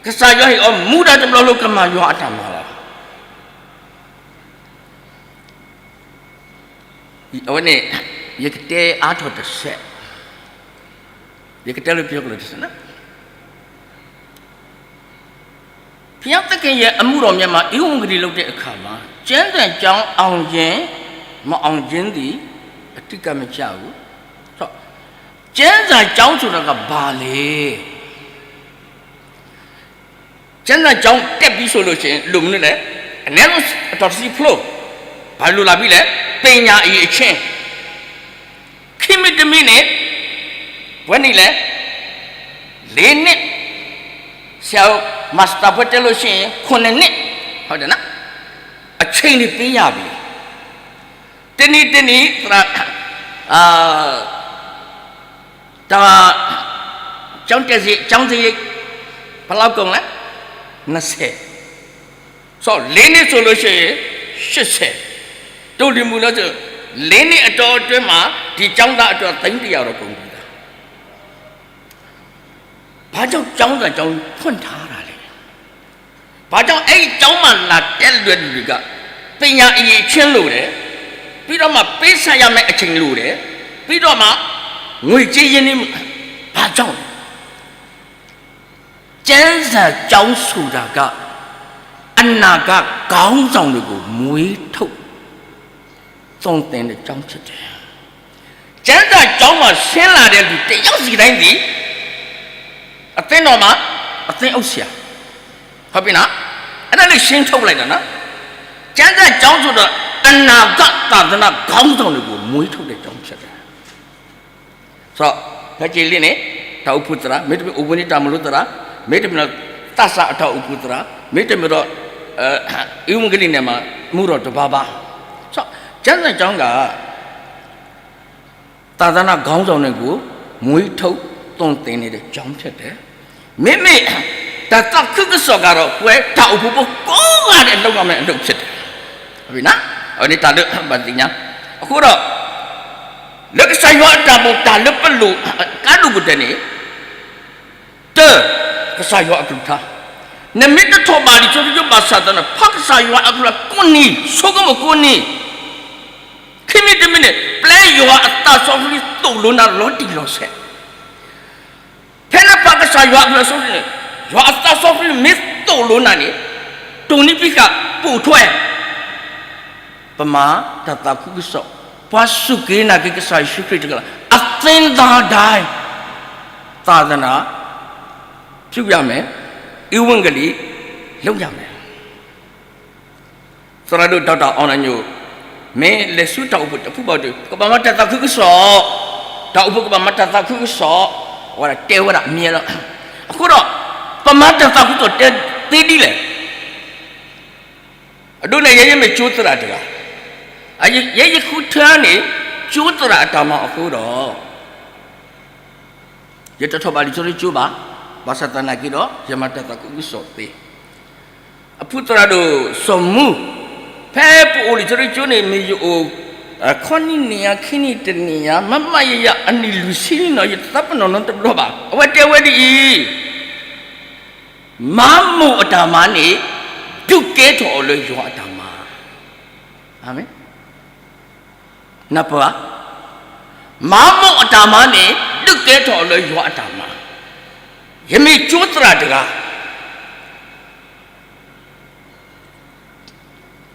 ကစၢ်ယွၤဟ့ၣ်အီၤမူဒါတဘျီလၢကမၤယွၤအတၢ်မၤလီၤ. အဝဲန့ၣ် ယကတဲအါထီၣ်တစဲး, ယကတဲလၢပယီၤကျိာ်တစဲးန့ၣ်, ဘုရားသခင်ရဲ့အမှုတော်မြတ်မှာ ဧဝံဂေလိလုပ်တဲ့အခါမှာ ကျမ်းစာကျောင်းအောင်ခြင်း မအောင်ခြင်းသည် အဓိကမကျဘူး. ကျမ်းစာကျောင်းဆိုတာက ဘာလဲ? ကျမ်းစာကျောင်းတက်ပြီဆိုလို့ရှိရင် လိုမနုၤလဲၣ်, အနည်းဆုံးအတီၢ်တဆံဖျိ, ဘာလိုလာပြီလဲၣ်, ပညာအရည်အချင်း. ခေတ်မ့တမ့ၢ်န့ၣ် ဘယ်နှစ်လဲ, လေးနှစ်, ဆရာ master ဘွဲ့တက်လို့ရှိရင် ခုနှစ်နှစ်, ဟုတ်တယ်နော်, အချိန်တွေပေးရပြီ. တနည်းတနည်း သရၣ်, အာ, တၢ်, ကျောင်းတက်စရိတ်, ကျောင်းစရိတ်, ဘယ်လောက်ကုန်လဲ, နှစ်ဆယ်. ဆိုတော့ လေးနှစ်ဆိုလို့ရှိရင် ရှစ်ဆယ်. တူလီမူနီၤ, လေးနှစ်အတောအတွင်းမှာ ဒီကျောင်းသားအတွက် သိန်းတစ်ရာတော့ကုန်ပြီလား. ဘာကြောင့်ကျောင်းသာကျောင်းဖွင့်ထားတာလဲ. ဘာကြောင့်အဲ့ဒီကျောင်းမှာလာတက်လွယ်လူတွေက ပညာအရည်အချင်းလိုတယ်, ပြီးတော့မှပေးဆပ်ရမယ့်အချိန်လိုတယ်, ပြီးတော့မှငွေကြေးရင်းနှီးမှု, ဘာကြောင့်လဲ. ကျမ်းစာကျောင်းဆိုတာက အနာဂတ်ခေါင်းဆောင်တွေကို မွေးထုတ်သွန်သင်တဲ့ကျောင်းဖြစ်တယ်. ကျမ်းစာကျောင်းမှာဆင်းလာတဲ့လူတစ်ယောက်စီတိုင်းသည် အသင်းတော်မှာ အသင်းအုပ်ဆရာ, ဟုတ်ပြီနော်, အဲ့ဒါလေး ရှင်းထုတ်လိုက်တာနော်. ကျမ်းစာကျောင်းဆိုတာ အနာဂတ်သာသနာခေါင်းဆောင်တွေကို မွေးထုတ်တဲ့ကျောင်းဖြစ်တယ်. ဆိုတော့ ဖဲက့လံန့ၣ် တၢ်အိၣ်ဖှိၣ်သရၣ်, မ့တမ့ၢ်အိၣ်ဘှံးနံၤတၢ်မလိသရၣ်, မ့တမ့ၢ်ဒီး သးစၢ်အတၢ်အိၣ်ဖှိၣ်သရၣ်, မ့တမ့ၢ်ဒီး ဧဝံဂေလိန့ၣ်မး မူဒီးတဘါဘါ. ဆိုတော့ ကျမ်းစာကျောင်းက သာသနာခေါင်းဆောင်တွေကို မွေးထုတ်သွန်သင်နေတဲ့ကျောင်းဖြစ်တယ်. မ့မ့ၢ် တၢ်သးခုကစီၣ်ကတော့ ပဝဲတၢ်အိၣ်ဖှိၣ်ဖိကိးဂၤဒဲးလုပ်ရမယ့်အလုပ်ဖြစ်တယ်. ဟုတ်ပြီနော်, အဝဲန့ၣ်တၢ်လၢဘၣ်သ့ၣ်ညါ. အဃိဒီး လၢကစၢ်ယွၤအတၢ်ဘိးတၢ်လၢပလိာ် ကါဒိၣ်ပတဲာ်န့ၣ် တၢ်, ကစၢ်ယွၤအကလုၢ်ကထါ, နမ့ၢ်တထီၣ်ဘၣ်လံာ်စီဆှံကၠိဘၣ်ဆၣ်သနာ် ဖးကစၢ်ယွၤအကလုၢ်ကထါကိးနံၤ, ဆိကမိၣ်ကိးနံၤ, ခံမံၤတမံၤန့ၣ် ပျဲယွၤအသးစီဆှံသိၣ်လိနၤလီၤတံၢ်လီၤဆဲး. ဖဲနဖးကစၢ်ယွၤအကလုၢ်ကထါန့ၣ် ယွၤအသးစီဆှံမ့ၢ်သိၣ်လိနၤန့ၣ် တုၤနံၤဖံးဃာ်ပိာ်ထွဲ ပမၤတၢ်သးခုကစီၣ်, ပှၤစူၢ်က့ၤနာ်က့ၤကစၢ်ယ့ၣ်ၡူးခရံာ်တဂၤလၢ်, အသင်းသားတိုင်း သာသနာပြုရမယ်, ဧဝံဂေလိလုပ်ရမယ်. သရၣ်ဒိၣ် ဒေါက်တာ အောင်နိုင်ညို မ့ၢ်လဲၤဆူတၢ်အိၣ်ဖှိၣ်တဖုဘၣ်ဒီး ကဘၣ်မၤတၢ်သးခုကစီၣ်, တၢ်အိၣ်ဖှိၣ်ကဘၣ်မၤတၢ်သးခုကစီၣ်, အဝဲဒၣ်တဲဝဲဒၣ်အမြဲလီၤ. အဃိဒီး ပမၤတၢ်သးခုကစီၣ်တဲသ့ဒ်လဲၣ်. အဒိန့ၣ် ယဲယမ့ၢ်ကၠိသရၣ်တဂၤ, ယဲယဃုထၢန့ၣ် ကၠိသရၣ်အတၢ်မၤအဃိဒီး ယတထီၣ်ဘၣ်လံာ်စီဆှံကၠိဘၣ်, ဘၣ်ဆၣ်သနာ်က့ဒီး ယမၤတၢ်သးခုကစီၣ်သ့. အဖုသရၣ်ဒိၣ်စီၤမူ, ဖဲပအိၣ်လံာ်စီဆှံကၠိန့ၣ် မ့ၢ်ယအိၣ် ခီနံၣ်နံၣ်ယါ ခံနံၣ်တနံၣ်ယါ မးမးယၤယၤ အနံၣ်လွံၢ်ဆံလံနီၤ ယတသးပ့ၤနီၣ်နီတဘျီဘၣ်. အဝဲတဲဝဲဒ်အံၤ, မၤမိၣ်အတၢ်မၤန့ၣ် ဒုးကဲထီၣ်အီၤလၢယွၤအတၢ်မၤ. အၤမ့ၣ်. နၢ်ပၢၢ်ဧါ. မၤမိၣ်အတၢ်မၤန့ၣ် ဒုးကဲထီၣ်အီၤလၢယွၤအတၢ်မၤ. ယမ့ၢ်ကၠိသရၣ်တဂၤ,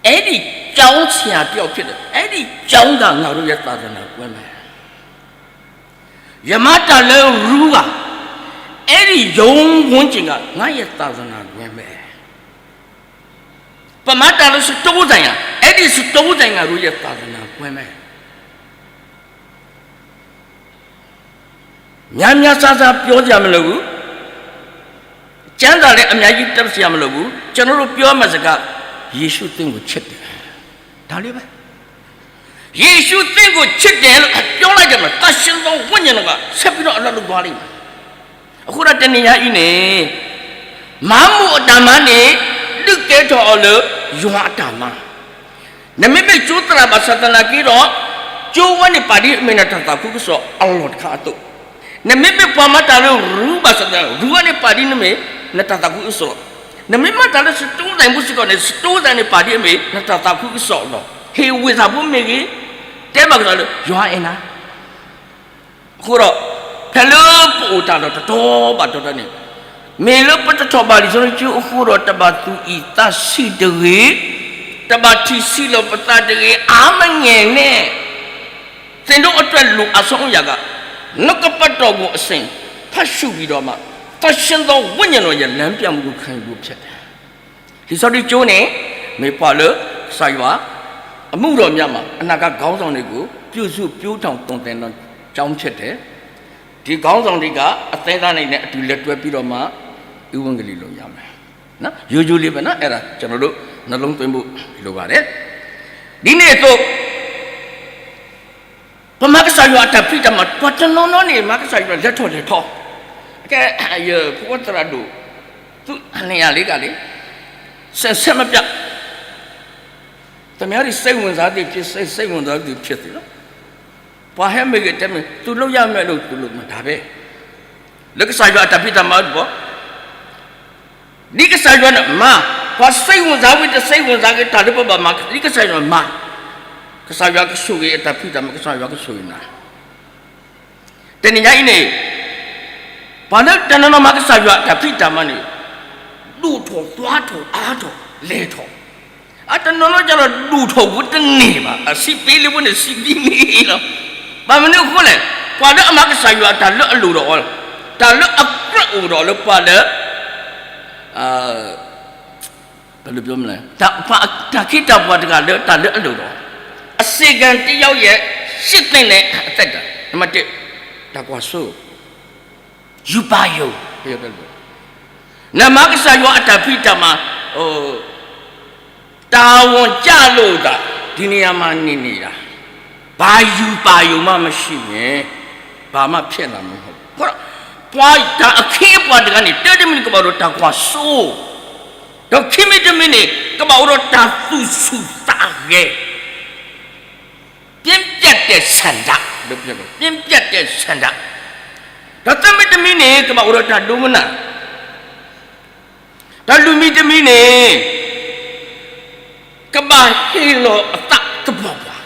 အဲဒီကျောင်းဆရာတစ်ယောက်ဖြစ်တယ်, အဲဒီကျောင်းက ငါတို့ရဲ့သာသနာကွင်းပဲ. ယမၤတၢ်လၢရူဂၤ, အဲဒီရုံးဝန်းကျင်က ငါ့ရဲ့သာသနာကွင်းပဲ. ပမၤတၢ်လၢစတိုးဆိုင်ရာ, အဲဒီစတိုးဆိုင်က ငါတို့ရဲ့သာသနာကွင်းပဲ. များများစားစားပြောစရာမလိုဘူး, ကျမ်းစာလည်း အများကြီး တက်စရာမလိုဘူး။ ကျွန်တော်တို့ ပြောမှစကား ယေရှုသင်ကိုချစ်တယ်။ ဒါလေးပဲ။ ယေရှုသင်ကိုချစ်တယ်လို့ ပြောလိုက်တယ်မှာ သန့်ရှင်းသောဝိညာဉ်တော်က ဆက်ပြီးတော့ အလုပ်လုပ်သွားလိမ့်မယ်။ အဃိဒီး တနံၤညါအံၤန့ၣ် မၤမူအတၢ်မၤန့ၣ် ဒုးကဲထီၣ်အီၤလၢ ယွၤအတၢ်မၤ နမ့မ့ၢ်ကၠိသရၣ်ဘၣ်ဆၣ်သနာ်က့ဒီး, ကၠိဝဲန့ၣ်ပာ်ဒ်အမ့ၢ်နတၢ်သးခုကစီၣ်အလီၢ်တခါအသိး, နမ့မ့ၢ်ပှၤမၤတၢ်လၢရူဘၣ်ဆၣ်သနာ်က့, ရူဝဲန့ၣ်ပာ်ဒ်န့ၣ်မ့ၢ်နတၢ်သးခုကစီၣ်, နမ့ၢ်မၤတၢ်လၢစတိသးမူစ့ၢ်ကီးန့ၣ်, စတိသးန့ၣ်ပာ်ဒ်အမ့ၢ်နတၢ်သးခုကစီၣ်လီၤ. ဟ့ၣ်ဝ့ၢ်သးဖိမ့ၢ်ဂ့ၤ, တဲဘၣ်ကစၢ်လၢ ယွၤအဲၣ်နၤ အဃိဒီး ဖဲလၢပအိၣ်တၢ်ဒီးတတီၤဘၣ်တတီၤန့ၣ်, မ့ၢ်လၢပတထီၣ်ဘၣ်လံာ်စီဆှံကၠိအဃိဒီး တဘၣ်သူၣ်အံၣ်သးဆံးတဂ့ၤ, တဘၣ်ထံၣ်ဆံးလီၤပသးတဂ့ၤ, အါမငဲၢ်န့ၣ်, သင်တို့အတွက် လိုအပ်ဆုံးအရာက နှုတ်ကပတ်တော်ကို အစဉ်ဖတ်ရှုပြီးတော့မှ သန့်ရှင်းသောဝိညာဉ်တော်ရဲ့ လမ်းပြမှုကို ခံယူဖို့ ဖြစ်တယ်. လံာ်စီဆှံကၠိန့ၣ် မ့ၢ်ပှၤလၢကစၢ်ယွၤအမှုတော်များမှာ အနာဂတ်ခေါင်းဆောင်တွေကို ပြုစုပျိုးထောင်သွန်သင်သော ကျောင်းဖြစ်တယ်. ဒီခေါင်းဆောင်တွေက အသင်းသားတွေနဲ့အတူလက်တွဲပြီးတော့မှ ဧဝံဂေလိလုပ်ရမယ်နော်. ရိုးရိုးလေးပဲနော်, အဲ့ဒါကျွန်တော်တို့နှလုံးသွင်းဖို့လိုပါတယ်. ဒီနေ့အသိး ပမၤကစၢ်ယွၤအတၢ်ဖံးတၢ်မၤ, ပှၤတနီၤနီၤန့ၣ် မၤကစၢ်ယွၤလဲၤထီၣ်လဲၤထီ, ကဲ, ယဖိသရၣ်ဒိၣ်, သူ့နေရာလေးကလေ, ဆဲဆဲမပြ, သမားတွေစိတ်ဝင်စားသည်ဖြစ်စေ, စိတ်ဝင်စားသူဖြစ်စေနော်, ပှၤဟဲမ့ၢ်ဂ့ၤတဲမ့ၢ်, သူလုပ်ရမယ့်အလုပ် သူလုပ်မှာ, ဒါပဲ. လၢကစၢ်ယွၤအတၢ်ဖံးတၢ်မၤအပူၤ ဒ်ကစၢ်ယွၤန့ၣ်မၤ, ပှၤစိတ်ဝင်စားဝံၤတစိတ်ဝင်စားက့ၤ တၢ်လၢပဘၣ်မၤ, ဒ်ကစၢ်ယွၤမၤ, ကစၢ်ယွၤကဆိၣ်ဂ့ၤအတၢ်ဖံးတၢ်မၤ, ကစၢ်ယွၤကဆိၣ်ဂ့ၤနၤ. တနံၤညါအံၤန့ၣ်, ပှၤလၢတနီၤနီၤမၤကစၢ်ယွၤအတၢ်ဖံးတၢ်မၤန့ၣ်, ဒိၣ်ထီၣ်သွားထီၣ်အါထီၣ်လဲၤထီၣ်, အတနီၤနီၤကျတော့ဒိၣ်ထီၣ်ဘူးတန့ၢ်ဘၣ်, အစံးပ့ၤလၢပှၤန့ၣ်စံးဒ်န့ၣ်လီၤ. ဘၣ်မနုၤအဃိလဲၣ်, ပှၤလၢအမၤကစၢ်ယွၤအတၢ်လၢအလိၣ်ဒီးအီၤ, တၢ်လၢအကြၢးအိၣ်ဒီးလၢပှၤလၢ ဘယ်လိုပြောမလဲ, တၢ်ခ့တၢ်ပှၤတဂၤလၢတၢ်လၢအလိၣ်ဒီး, အစေခံတယောက်ရဲ့ရှစ်သင့်တဲ့အသက်တာ, နံပါတ်တစ်, တၢ်ကွၢ်စိ, ယူပါယုံ, နမၤကစၢ်ယွၤအတၢ်ဖံးတၢ်မၤ, တာဝန်ကျလို့သာ ဒီနေရာမှာနေနေတာ, ဘာယူပါယုံမှမရှိရင် ဘာမှဖြစ်လာမှာမဟုတ်ဘူး. ပှၤတၢ်အခ့အပှၤတဂၤန့ၣ် တၢ်တမံၤန့ၣ် ကဘၣ်အိၣ်ဒီးတၢ်ကွၢ်စိ, ဒီးခံမံၤတမံၤန့ၣ် ကဘၣ်အိၣ်ဒီးတၢ်သူၣ်ဆူၣ်သးဂဲၤ, ပြင်းပြတ်တဲ့ဆန္ဒ, ပြင်းပြတ်တဲ့ဆန္ဒ, ဒီးသၢမံၤတမံၤန့ၣ် ကဘၣ်အိၣ်ဒီးတၢ်ဒိကနၣ်, ဒီးလွံၢ်မံၤတမံၤန့ၣ် ကဘၣ်ဟ့ၣ်လီၤအသးသပှၢ်ပှၢ်,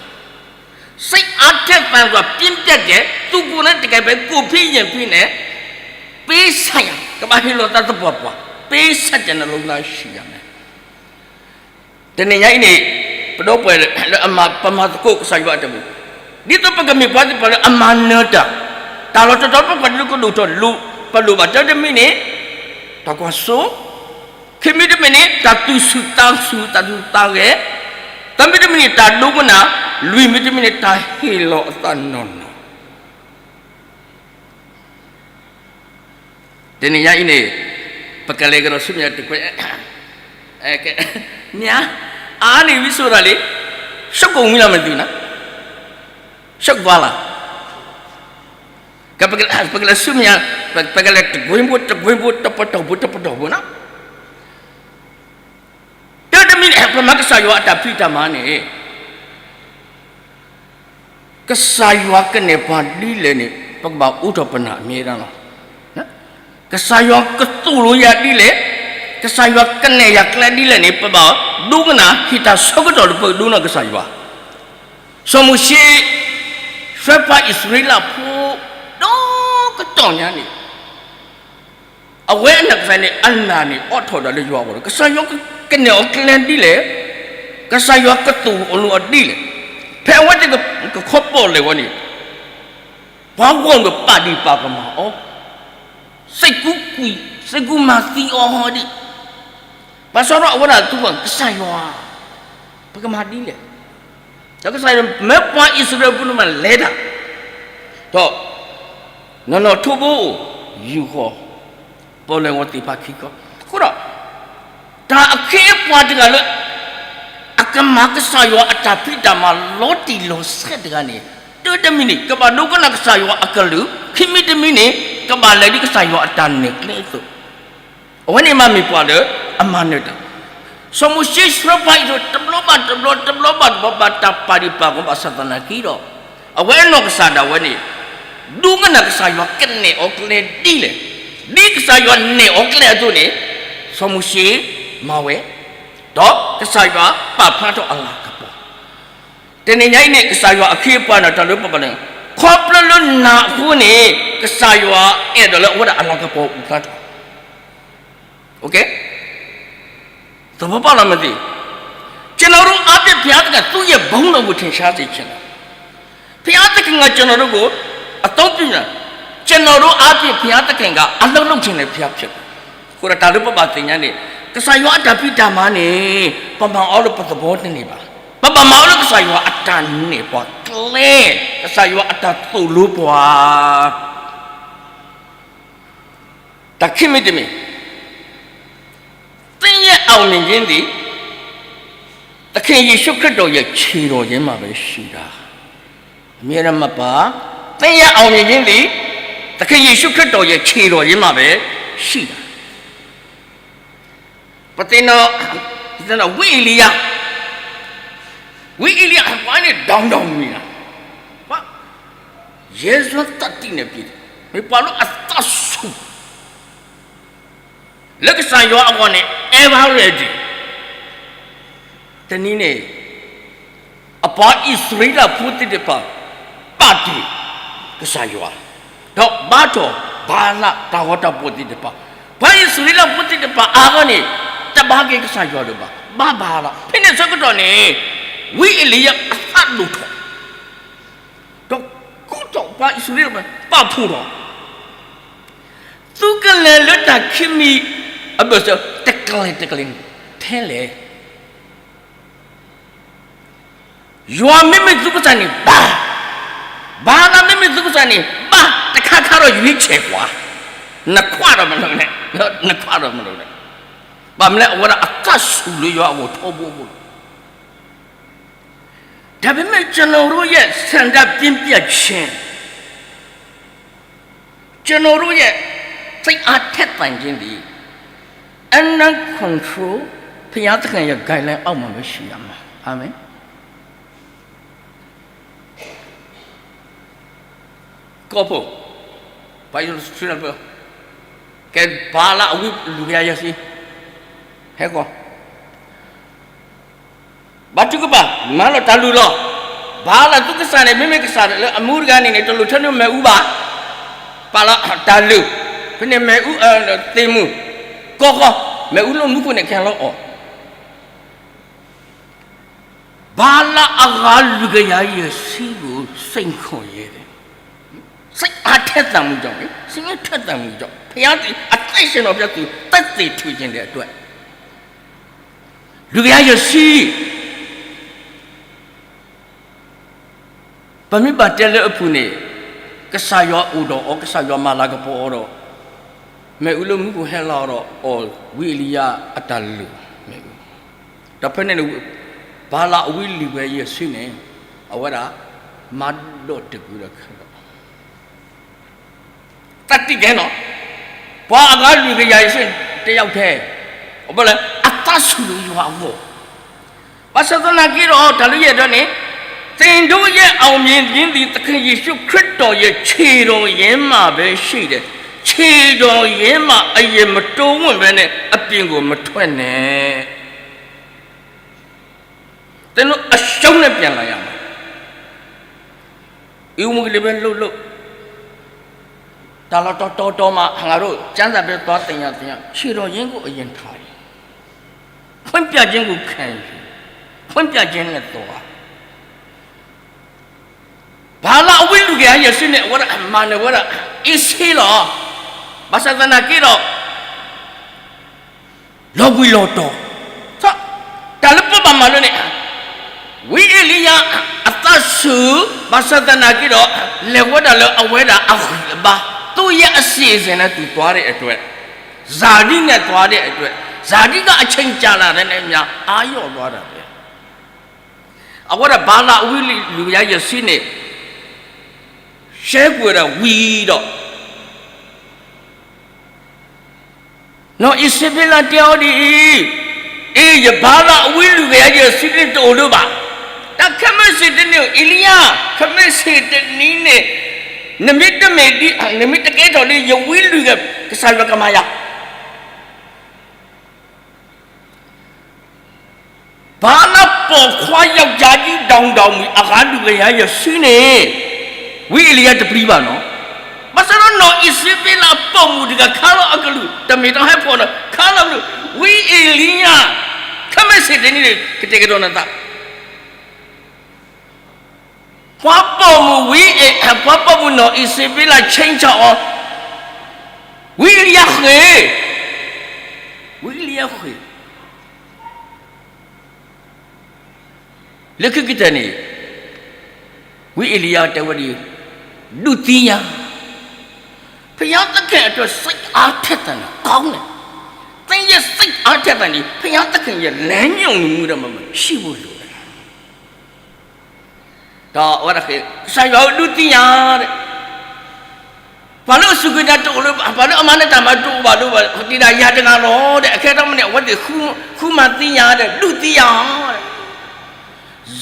စိတ်အားထက်သန်စွာ ပြင်းပြတ်တယ်, သူကိုယ်တိုင်တကယ်ပဲ ကိုယ်ဖြစ်ရင်ဖြစ်နဲ့ ပေးဆံရမယ်, ကဘၣ်ဟ့ၣ်လီၤသးသပှၢ်ပှၢ်, ပေးဆံရမယ်, တနံၤညါအံၤန့ၣ် ပဒီပုၢ်ဝဲၢ်လၢအမၤ ပမၤသကိးကစၢ်ယွၤအတၢ်မၤ, ဒ်သိးပကမ့ၢ်ပှၤသ့ၣ်တဖၣ်လၢအမၤနၢၤတၢ်, တၢ်လီၢ်တတီၤပကဒုးကဒိၣ်ထီၣ်လိၣ်, ပလိၣ်ဘၣ်တၢ်တမံၤန့ၣ် တၢ်ကွၢ်စိ, ခံမံၤတမံၤန့ၣ် တၢ်သူၣ်ဆူၣ်သးဆူၣ် တၢ်သူၣ်သးဂဲၤ, သၢမံၤတမံၤန့ၣ် တၢ်ဒိကနၣ်, လွံၢ်မံၤတမံၤန့ၣ် တၢ်ဟ့ၣ်လီၤအသးနီၢ်နီၢ်. တနံၤညါအံၤန့ၣ် ပကလဲၤကဒီးဆူမဲာ်ညါတခွဲ, မဲာ်ညါ အါန့ၢ်ဝံၤဆိဒၣ်လံ, ရှုပ်ကုန်ပြီလားမသိဘူးနော်, ရှုပ်သွားလား, ကပကလဲၤဆူမဲာ်ညါ, ပကလဲၤတကွ့ဘိတကွ့ဘိ တပတီၢ်ဘိ တပတီၢ်ဘိနော်. တၢ်တမံၤန့ၣ် ပမၤကစၢ်ယွၤအတၢ်ဖံးတၢ်မၤန့ၣ် ကစၢ်ယွၤကနဲၣ်ပှၤဒ်လဲၣ်န့ၣ် ပကဘၣ်အိးထီၣ်ပနၢ်အမြဲတမ်းလီၤ. ကစၢ်ယွၤကသိၣ်လိယၤဒ်လဲၣ်, ကစၢ်ယွၤကနဲၣ်ယၤကျဲဒ်လဲၣ်န့ၣ် ပဘၣ်ဒိကနၣ်ဟ့ၣ်တၢ်ဆၢကတီၢ်လၢပကဒိကနၣ်ကစၢ်ယွၤ. စီၤမိၤၡ့ ဆွဲဖးအံၣ်စရ့လးဖိ ဒီကတီၢ်ညါန့ၣ် အဝဲအနီၢ်ကစၢ်န့ၣ် အနၢ်န့ၣ်အိးထီၣ်ဒီးလၢယွၤအဂီၢ်ဒီး ကစၢ်ယွၤကနဲၣ်အီၤကျဲဒ်လဲၣ်, ကစၢ်ယွၤကသိၣ်လိအီၤဒ်လဲၣ်, ဖဲအဝဲသ့ၣ်ကခီပီၣ်လဲၣ်ဝဲန့ၣ် ပှၤဂီၢ်မုၢ်ပာ်ဒံးပာ်ကမၣ်အီၤ, စံးကူ, စံးကူမၤသံအီၤဒံး, ဘၣ်ဆၣ်ဒီးအဝဲဒၣ်သူၣ်ကစၢ်ယွၤ, ပကမၤဒ်လဲၣ်, ဒီးကစၢ်ယွၤမၢပှၤအံၣ်စရ့လးဖိန့ၣ်မးလဲၤတၢ်, ဒီး နီၢ်နီၢ်ထိးဘိ ယူာ်ဃီၤ ပီၣ်လဲၣ်ဝဲသ့ၣ်တဖၣ်ခံခီ ခ့ပှၤတဂၤလၢ အကမၤကစၢ်ယွၤအတၢ်ဖံးတၢ်မၤလီၤတံၢ်လီၤဆဲးတဂၤန့ၣ်, တၢ်တမံၤန့ၣ် ကဘၣ်ဒိကနၣ်ကစၢ်ယွၤအကလုၢ်, ခံမံၤတမံၤန့ၣ် ကဘၣ်လဲၤဒ်ကစၢ်ယွၤအတၢ်နဲၣ်ကျဲအသိး, အဝဲန့ၣ်မ့ၢ်ပှၤလၢအမၤနၢၤတၢ်. စီၤမိၤၡ့ဆှၢပှၤအံၤသိး တဘျီဘၣ်တဘျီ တဘျီဘၣ်တဘျီ ဘၣ်တၢ်ပာ်ဒံးပာ်ကမၣ်ဘၣ်ဆၣ်သနာ်က့ဒီး, အဝဲအနီၢ်ကစၢ်ဒၣ်ဝဲန့ၣ် ဒိကနၣ်ကစၢ်ယွၤကနဲၣ်အီၤကျဲဒ်လဲၣ်, ဒ်ကစၢ်ယွၤနဲၣ်အီၤကျဲအသိးန့ၣ်, စီၤမိၤၡ့မၤဝဲ, ဒီးကစၢ်ယွၤပာ်ဖျါထီၣ်အလၤကပီၤ. တနံၤညါအံၤန့ၣ် ကစၢ်ယွၤအခ့အပှၤန့ၣ် တၢ်လၢပဘၣ်လဲၤ, ခီဖျိလၢနၤအဃိန့ၣ် ကစၢ်ယွၤအဲၣ်ဒိးလၢအဝဲဒၣ်အလၤကပီၤအိၣ်ဖျါထီၣ်, သဘောပေါက်လီၤမ့ၢ်သ့, ကျွန်တော်တို့အားဖြင့် ဘုရားသခင် သူ့ရဲ့ဘုန်းတော်ကို ထင်ရှားစေချင်တယ်. ဘုရားသခင်က ကျွန်တော်တို့ကို အသုံးပြုတာ, ကျွန်တော်တို့အားဖြင့် ဘုရားသခင်က အလုပ်လုပ်ချင်တဲ့ ဘုရားဖြစ်တယ်. အဃိဒီးတၢ်လၢပဘၣ်သ့ၣ်ညါန့ၣ် ကစၢ်ယွၤအတၢ်ဖံးတၢ်မၤန့ၣ် ပမၤအီၤလၢပသဘီတန့ၢ်ဘၣ်. ပဘၣ်မၤအီၤလၢကစၢ်ယွၤအတၢ်နဲၣ်ပှၤကျဲ, ကစၢ်ယွၤအတၢ်သိၣ်လိပှၤ တၢ်ခံမံၤတမံၤ, သင့်ရဲ့အောင်မြင်ခြင်းသည် သခင်ယေရှုခရစ်တော်ရဲ့ခြေတော်ရင်းမှာပဲရှိတာ, အမြဲတမ်းမှတ်ပါ, သင့်ရဲ့အောင်မြင်ခြင်းသည် သခင်ယေရှုခရစ်တော်ရဲ့ခြေတော်ရင်းမှာပဲရှိတာ. ပသ့ၣ်နီၣ်, ပသ့ၣ်နီၣ် ဝံအ့လံယၤ, ဝံအ့လံယၤ ပှၤန့ၣ် ဒိၣ်ဒိၣ်မုၢ်နၤ, ပှၤ ရဲစွမ်းသတ္တိနဲ့ပြည့်စုံ, မ့ၢ်ပှၤလၢအသးဆူၣ် လၢကစၢ်ယွၤအဂီၢ်န့ၣ် ever ready, တနံၤန့ၣ် အပှၤအံၣ်စရ့လးဖိသ့ၣ်တဖၣ် ပာ်တ့ၢ်ကစၢ်ယွၤ, ဒီးဘါထီၣ်ဘၤလးတၢ်ဂီၤတၢ်ဖီၣ်သ့ၣ်တဖၣ်, ပှၤအံၣ်စရ့လးဖိသ့ၣ်တဖၣ်အါဂီၢ်န့ၣ် တဘါက့ၤကစၢ်ယွၤလၢၤဘၣ်, ဘါဘၤလး, ဖဲန့ၣ်ဆၢကတီၢ်န့ၣ် ဝံအ့လံယၤအသးဒိၣ်ထီၣ်, ဒီးကူထီၣ်ပှၤအံၣ်စရ့လး ပာ်ဖှိၣ်ထီၣ် သုကလဲၤလၢတၢ်ခံမံၤအဘၢၣ်စၢၤ တကျဲၤတကျဲၤန့ၣ် ထဲလဲၣ်. ယွၤမ့မ့ၢ်သုကစၢ်န့ၣ် ဘါ, ဘၤလးမ့မ့ၢ်သုကစၢ်န့ၣ် ဘါ, တခါခါဒီးရွေးချယ်ကွၢ်, နခွါဒီးမနုၤလဲၣ်, နခွါဒီးမနုၤလဲၣ်. ဘၣ်မနုၤလဲၣ် အဝဲဒၣ်အသးဆူၣ်လၢယွၤအဂီၢ်ထီဘိအဃိလီၤ. ဒါပေမဲ့ ကျွန်တော်တို့ရဲ့ ဆန္ဒပြင်းပြချင်း ကျွန်တော်တို့ရဲ့ စိတ်အားထက်သန်ခြင်းသည် under control ဘုရားသခင်ရဲ့ guideline အောက်မှာပဲရှိရမှာ။ အာမင်။ ကီၢ်ဖိ, ပှၤယိၤဆွေးနွေး, ကဲ ဘၤလးအဝံလူၤကယၤယဲၢ်ဆံ, ဟဲကီၢ် ဘါထုကဖၣ်, မၤလီၤတၢ်လုၢ်လီၤ. ဘၤလးသုကစၢ်န့ၣ် မ့မ့ၢ်ကစၢ်လၢအမူတဂၤန့ၣ်န့ၣ် တလိၣ်ထၢနုာ်မ့ၣ်အူဘၣ်. ပာ်လီၤတၢ်လုၢ်, ဖဲန့ၣ်မ့ၣ်အူ, သ့ၣ်မုၢ်, ကီၢ်ဃီ, မ့ၣ်အူလၢမူခိၣ်န့ၣ် ကဟဲလီၤအီၣ်. ဘၤလးအဂၤလုၢ်ကယၤယဲၢ်ဆံကို စိန်ခေါ်ရဲတယ်. စိတ်အားထက်သန်မှုကြောင့်, စိတ်အားထက်သန်မှုကြောင့် ဘုရားသည် အသက်ရှင်တော်ဘုရားသူ သက်သေထူခြင်းတဲ့အတွက် လုၢ်ကယၤယဲၢ်ဆံ ပမ့ၢ်ဘၣ်တဲလၢအပူၤန့ၣ် ကစၢ်ယွၤအိၣ်ဒီးအီၤ, ကစၢ်ယွၤမၤလၤကပီၤအီၤဒီး မ့ၣ်အူလၢမူခိၣ်ဟဲလီၤဒီးအီၣ်ဝံအ့လံယၤအတၢ်လုၢ်မ့ၣ်အူ, ဒီးဖဲန့ၣ်န့ၣ် ဘၤလးအဝံလုၢ်ကယၤယဲၢ်ဆံန့ၣ် အဝဲဒၣ်မၤဒိးတကုာ်ဒီးခဲလၢာ် သတ္တိကဲနီၤ, ပှၤအဂၤလုၢ်ကယၤယဲၢ်ဆံန့ၣ် တယောက်ထဲ, အဘၣ်လဲၣ် အသးဆူၣ်လၢယွၤအဂီၢ်, ဘၣ်ဆၣ်သနာ်က့ဒီး တၢ်လၢယအဲၣ်ဒိးန့ၣ်, သင်တို့ရဲ့ အောင်မြင်ခြင်းသည် သခင်ယေရှုခရစ်တော်ရဲ့ ခြေတော်ရင်းမှာပဲရှိတယ်. ခြေတော်ရင်းမှာ အရင်မတိုးဝင်ဘဲနဲ့ အပြင်ကို မထွက်နဲ့. သင်တို့ အရှုံးနဲ့ ပြန်လာရမယ်. အိမ်ဝင်လေပဲလုပ်လို့, တၢ်လီၢ်တတီၤတီၤမှာ ငါတို့ ကျမ်းစာပဲသွားသင်ရသင်ရ, ခြေတော်ရင်းကို အရင်ထားရည်, ဖွင့်ပြခြင်းကို ခံယူ, ဖွင့်ပြခြင်းနဲ့ သွား. ဘၤလးအဝံလုၢ်ကယၤယဲၢ်ဆံန့ၣ် အဝဲဒၣ်မၤနၢၤဝဲဒၣ် အ့ၣ်စ့လီၤ. ဘၣ်ဆၣ်သနာ်က့ဒီး လီၤဘှံးလီၤတီၤ, တၢ်လၢပဘၣ်မၤလၢန့ၣ်, ဝံအ့လံယၤအသးဆူၣ်, ဘၣ်ဆၣ်သနာ်က့ဒီး လဲၤဝဲဒၣ်လၢအဝဲဒၣ်အဂံၢ်အဘါ, သူ့ရဲ့အစီအစဉ်နဲ့ သူသွားတဲ့အတွက်, ဇာတိနဲ့ သွားတဲ့အတွက်, ဇာတိက အချိန်ကြာလာတာနဲ့အမျှ အာရုံသွားတာပဲ. အဝဲဒၣ် ဘၤလးအဝံလုၢ်ကယၤယဲၢ်ဆံန့ၣ် ရှဲကွံာ်ဝဲဒၣ်ဝံၤဒီး နီၢ်အံၣ်စဘ့လးတဲအီၤဒ်အံၤ, အ့ ယဘၤလးအဝံလုၢ်ကယၤယဲၢ်ဆံန့ၣ်တအိၣ်လၢၤဘၣ်. တၢ်ခဲမုၢ်ဆ့ၣ်တနံၤ အ့လံယၤ, ခဲမုၢ်ဆ့ၣ်တနံၤန့ၣ် နမ့ၢ်တမ့ၢ်ဒ်, နမ့ၢ်တကဲထီၣ်ဒ်ယဝံလုၢ်ကယၤ ကစၢ်ယွၤကမၤယၤ. ဘၤလးပိာ်ခွါယီၢ်ကၠၤဒ် ဒိၣ်ဒိၣ်မုၢ် အဂၤလုၢ်ကယၤယဲၢ်ဆံန့ၣ် ဝံအ့လံယၤတပျံၤဘၣ်နီၤ. ဘၣ်ဆၣ်ဒီးနီၢ်အံၣ်စဘ့လးအပိာ်မုၣ်တဂၤခါလီၤအကလုၢ်, တမ့ၢ်တၢ်ဟဲဖီၣ်နီၤ, ခါလီၤအကလုၢ်, ဝံအ့လံယၤ ခဲမုၢ်ဆ့ၣ်တနံၤန့ၣ် ကတဲာ်ကတီၤနသး ပှၤပိာ်မုၣ်ဝံအ့, ပှၤပိာ်မုၣ်နီၢ်အံၣ်စဘ့လး ဆ့ဆၢအီၤ, ဝံအ့လံယၤဃ့ၢ်, ဝံအ့လံယၤဃ့ၢ်. လၢခံကတၢၢ်န့ၣ် ဝံအ့လံယၤတဲဝဲဒ်အံၤ, ဒုးသ့ၣ်ညါ, ဘုရားသခင်အတွက် စိတ်အားထက်သန်တာ ကောင်းတယ်. သင်ရဲ့စိတ်အားထက်သန်ရင် ဘုရားသခင်ရဲ့ လမ်းညွှန်မှုထဲမှာ ရှိဖို့လိုတယ်. ဒီးအဝဲဒၣ်ဃ့ၢ်, ကစၢ်ယွၤဧၢ ဒုးသ့ၣ်ညါဒီး, ပှၤလၢအစူၢ်က့ၤနာ်တအိၣ်လၢၤဘၣ်, ပှၤလၢအမၤနၢၤတၢ်မၤတအိၣ်ဘၣ်လၢၤဘၣ်, ဒ်ဒၣ်ယၤတဂၤလီၤဒီး အခဲအံၤန့ၣ် အဝဲသ့ၣ်ဃုမၤသ့ၣ်ညါဒီး ဒုးသ့ၣ်ညါဒီး,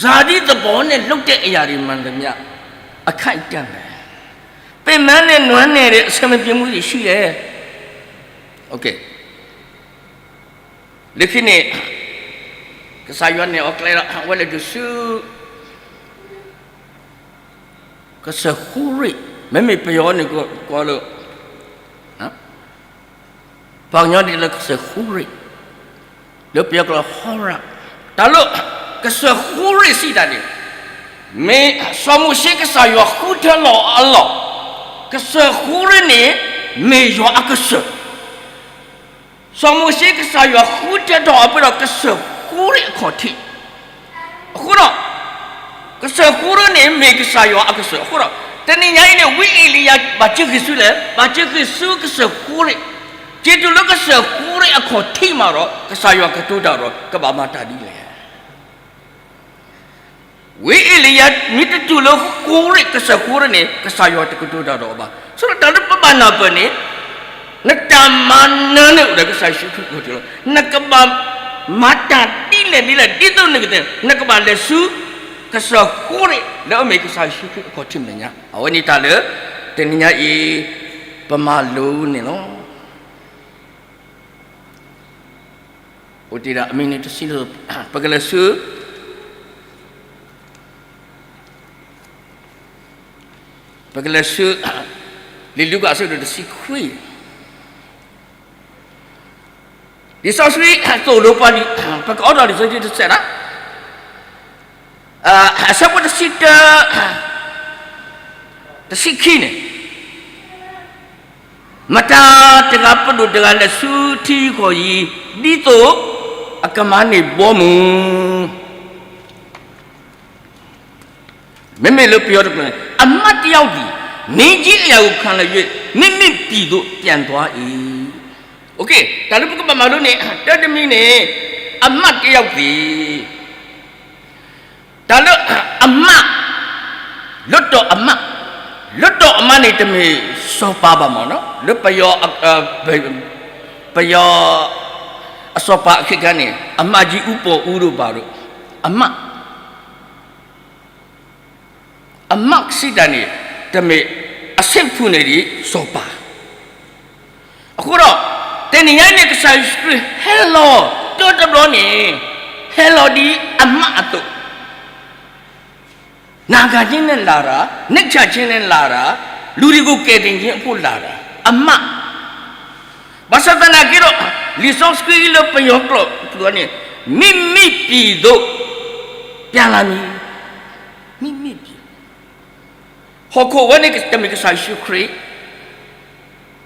ဇာတိသဘောနဲ့ လုပ်တဲ့အရာတွေမှန်သမျှ အခိုက်အတန့်ပဲ. ပင်ပန်းနဲ့ နွမ်းနယ်တဲ့ အဆင်မပြေမှုတွေရှိတယ်. လၢခံန့ၣ် ကစၢ်ယွၤန့ၣ် အီၤကျဲဒီး အဝဲလဲၤတုၤဆူ ကစၢၢ်ဃူရ့ၣ်, မ့မ့ၢ်ပယီၤန့ၣ်ကိးလၢ ပှၤကညီဒ်လၢကစၢၢ်ဃူရ့ၣ်, လၢပယီၤကျိာ် Horeb, တၢ်လၢ ကစၢၢ်ဃူရ့ၣ်စံးတၢ်န့ၣ်, မ့ၢ်စီၤမိၤၡ့ကစၢ်ယွၤဃုထၢလီၤအလီၢ်, ကစၢၢ်ဃူရ့ၣ်န့ၣ် မ့ၢ်ယွၤအကစၢၢ် စီၤမိၤၡ့ကစၢ်ယွၤဃုထၢထီၣ်အီၤပှဲၤဒီးကစၢၢ်ဃူရ့ၣ်အခီၣ်ထံး, အဃိဒီး ကစၢၢ်ဃူရ့ၣ်န့ၣ် မ့ၢ်ကစၢ်ယွၤအကစၢၢ်အဃိဒီး တနံၤညါအံၤန့ၣ် ဝံအ့လံယၤ ဘၣ်စၢၤဃ့ၢ်ဆူလဲၣ်, ဘၣ်စၢၤဃ့ၢ်ဆူကစၢၢ်ဃူရ့ၣ်, က့ၤတုၤလၢကစၢၢ်ဃူရ့ၣ်အခီၣ်ထံးမးဒီး ကစၢ်ယွၤကတိၤတၢ်ဒီး ကဘၣ်မၤတၢ်ဒ်လဲၣ်. ဝံအ့လံယၤ မ့ၢ်တတုၤလၢဃူရ့ၣ် ကစၢၢ်ဃူရ့ၣ်န့ၣ် ကစၢ်ယွၤတကတိၤတၢ်ဒီးအီၤဘၣ်. ဆိဒီးတၢ်လၢပဘၣ်နၢ်ပၢၢ်န့ၣ် နတၢ်မၤနၢၤန့ၣ်အိၣ်ဒီးကစၢ်ယ့ၣ်ၡူးခရံာ်အခီၣ်ထံးလီၤ. နကဘၣ်မၤတၢ်ဒ်လဲၣ်ဒ်လဲၣ် ဒ်သိးနကသ့ၣ် နကဘၣ်လဲၤဆူ ကစၢၢ်ဃူရ့ၣ် လၢအမ့ၢ်ကစၢ်ယ့ၣ်ၡူးခရံာ်အခီၣ်ထံးမဲာ်ညါ, အဝဲန့ၣ်တၢ်လၢ တနံၤညါအံၤ ပမၤလိန့ၣ်လီၤ. အိၣ်တ့ၢ်ဒၣ်အမံၤန့ၣ်တဆံလၢ ပကလဲၤဆူ ပကလဲၤဆူ လံာ်လူၤကၣ်အဆၢဒိၣ်တဆံခွံ, လံာ်စီဆှံသိၣ်လိပှၤလံ, ပကအိးထီၣ်လံာ်စီဆှံတဆဲးဒၣ်, အဆၢဖိတဆံတၢ တဆံခံန့ၣ်, မတၤတဂၤပဒိၣ်တဂၤလဲၤဆူထံကီၢ်အံၤ, ဒ်သိးအကမၤန့ၢ်ဘီမုၢ် မ့မ့ၢ်လၢပယီၤတကျိာ်န့ၣ် အမတ်တယောက်သည် မင်းကြီးအရာကိုခံလိုက်၍ မိမိပြည်သို့ပြန်သွား၏. တၢ်လၢပကဘၣ်မၤလိန့ၣ် တၢ်တမံၤန့ၣ် အမတ်တယောက်သည် တၢ်လၢအမတ်, လွှတ်တော်အမတ်, လွှတ်တော်အမတ်န့ၣ် တမ့ၢ်စီၤပၤဘၣ်မ့ၢ်နီၤ, လၢပယီၤ, ပယီၤအစီၤပၤအခ့ခါန့ၣ် အမတ်ကြီးဦးပေါ်ဦးတို့ဘၣ်ဒီး အမတ် အမတ်စံးတၢ်န့ၣ် တမ့ၢ်အဆင့်ဖုၣ်န့ၢ်ဒံးစီၤပၤ. အဃိဒီး တနံၤညါအံၤန့ၣ် ကစၢ်ယ့ၣ်ၡူးခရံာ်ဟဲလီၤ တၢတဘျီန့ၣ် ဟဲလီၤဒ်အမတ်အသိး, နာခံခြင်းနဲ့လာတာ, နှိပ်ချခြင်းနဲ့လာတာ, လူတွေကိုကယ်တင်ခြင်းအဖို့လာတာ, အမတ်. ဘၣ်ဆၣ်သနာ်က့ဒီး လံာ်စီဆှံလၢပယီၤကျိာ်န့ၣ် မိမိပြည်သို့ ပြန်လာမည်. မိမိပြည် ဟီၣ်ခိၣ်ဝဲန့ၣ် တမ့ၢ်ကစၢ်ယ့ၣ်ၡူးခရံာ်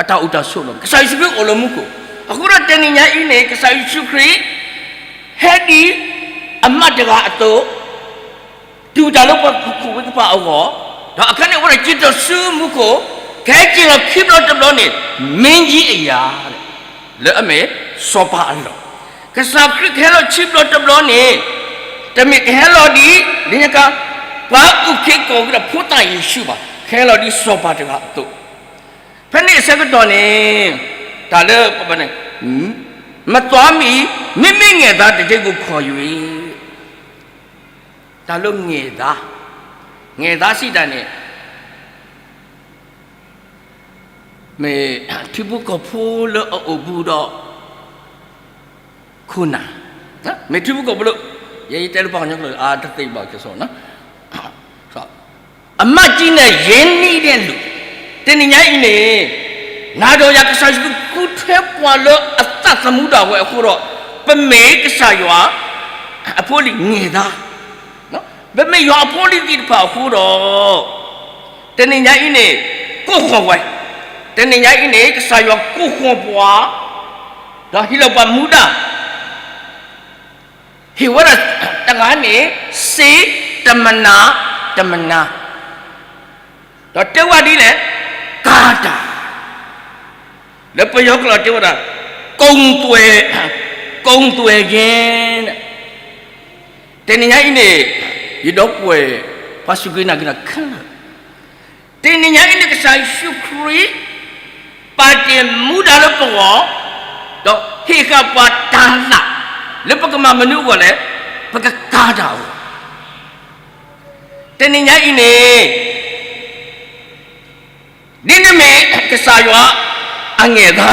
အတၢ်အိၣ်တၢ်ဆိးလီၤ. ကစၢ်ယ့ၣ်ၡူးခရံာ်အိၣ်လၢမူခိၣ်. အဃိဒီးတနံၤညါအံၤန့ၣ် ကစၢ်ယ့ၣ်ၡူးခရံာ် ဟဲဒ်အမတ်တဂၤအသိး တူၢ်တၢ်လၢပှၤခူၣ်ဝ့ၢ်ကပၤအဂီၢ်, ဒီးအခါန့ၣ် အိၣ်ဒီးစံးထီၣ်ဆူမူခိၣ်, ကဟဲစံးထီၣ်ခံဘျီတဘျီန့ၣ် မင်းကြီးအရာ, လၢအမ့ၢ်စီၤပၤအလီၢ်. ကစၢ်ခရံာ်ကဟဲလီၤဆံဘျီတဘျီန့ၣ်, တမ့ၢ်ကဟဲလီၤဒ် လၢညါခါ ပှၤအုၣ်က့ၤခီၣ်က့ၤဒီးဖိသၣ်ယ့ၣ်ၡူးဘၣ်, ကဟဲလီၤဒ်စီၤပၤတဂၤအသိး. ဖဲန့ၣ်အဆၢကတီၢ်န့ၣ်, တၢ်လၢပဘၣ်န့ၣ်, မသွါမံ, မ့မ့ၢ်ငဲၤဒါတက့ၢ် ကိးခီၣ်ယွၤ, တၢ်လၢငဲၤဒါ, ငဲၤဒါစံးတၢ်န့ၣ် မ့ၢ်ထံဖိကီၢ်ဖိလၢအအိၣ်ဘူးဒီး ခိၣ်နၢ်, မ့ၢ်ထံဖိကီၢ်ဖိလၢ, ယဲယတဲလၢပှၤကညီကျိာ်အါတသ့ဘၣ်ကစီၣ်နီၤ, အမၤကံန့ၣ် ယဲနံၣ်ဒဲးလူၤ, တနံၤညါအံၤန့ၣ်, နၤဒီးယၤကစၢ်ယွၤဃုထၢပှၤလၢအသးသမူဒၣ်ဝဲအဃိဒီး, ပမ့ၢ်ကစၢ်ယွၤ အဖိအလံၤငဲၤဒါ ပမ့ၢ်ယွၤအဖိအလံၤသ့ၣ်တဖၣ်အဃိဒီး, တနံၤညါအံၤန့ၣ်, ကိးဃီၣ်ဝဲ, တနံၤညါအံၤန့ၣ် ကစၢ်ယွၤကိးဃီၣ်ပှၤ, ဒီးဟ့ၣ်လီၤပှၤမူဒါ, ဟ့ၣ်ဝဲဒၣ်တဂၤန့ၣ် စ့တမနၤတမနၤ, ဒီးတဲဝဲဒ်လဲၣ်, ကၤတၢ် လၢပယီၤကျိာ်တဲဝဲဒၣ်, ကိၣ်သွဲၣ်, ကိၣ်သွဲၣ်က့ၤန့ၣ်, တနံၤညါအံၤန့ၣ်, ယဒီပုၢ်ဝဲၢ်, ပှၤစူၢ်က့ၤနာ်က့ၤတၢ်ခဲလၢာ်, တနံၤညါအံၤန့ၣ် ကစၢ်ယ့ၣ်ၡူးခရံာ် ပာ်တ့ၢ်မူဒါလၢပဂီၢ်, ဒီးဟ့ၣ်ဃာ်ပှၤတၢ်သး, လၢပကမၤမနုၤအဂီၢ်လဲၣ်, ပကကၤတၢ်အဂီၢ်, တနံၤညါအံၤန့ၣ် ဒ်နမ့ၢ်ကစၢ်ယွၤအငဲၤဒါ,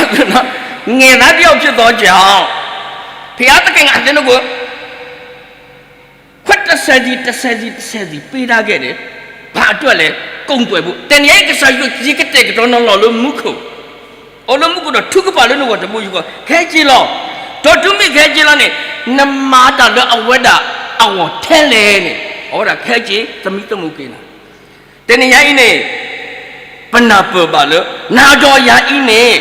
ငဲၤဒါတယောက်ဖြစ်သောကြောင့်, ဘုရားသခင်ကသ့ၣ်နီၣ်က့ၤ, ခွက်တစ်ဆယ်စီ တစ်ဆယ်စီ တစ်ဆယ်စီ ပေးထားခဲ့တယ်, ဘာအတွက်လဲ, ကိၣ်သွဲၣ်ဖိ, တနံၤညါအံၤ ကစၢ်ယွၤကတဲာ်ကတီၤနၤလီၤလၢမူခိၣ်, အိၣ်လၢမူခိၣ်ဒီးထုကဖၣ်လၢနဂီၢ်တဘိယူၢ်ဃီ, ခဲက့ၤလီၤ, ဒီးတုၤမ့ၢ်ခဲက့ၤလီၤန့ၣ်, နမၤတၢ်လၢအဝဲဒၣ်အဂီၢ်ထဲလဲၣ်န့ၣ်, အဝဲဒၣ်ခဲက့ၤ သမံသမိးက့ၤနၤ တနံၤညါအံၤန့ၣ်, ပနၢ်ပၢၢ်ဘၣ်လၢ နၤဒီးယၤအံၤန့ၣ်,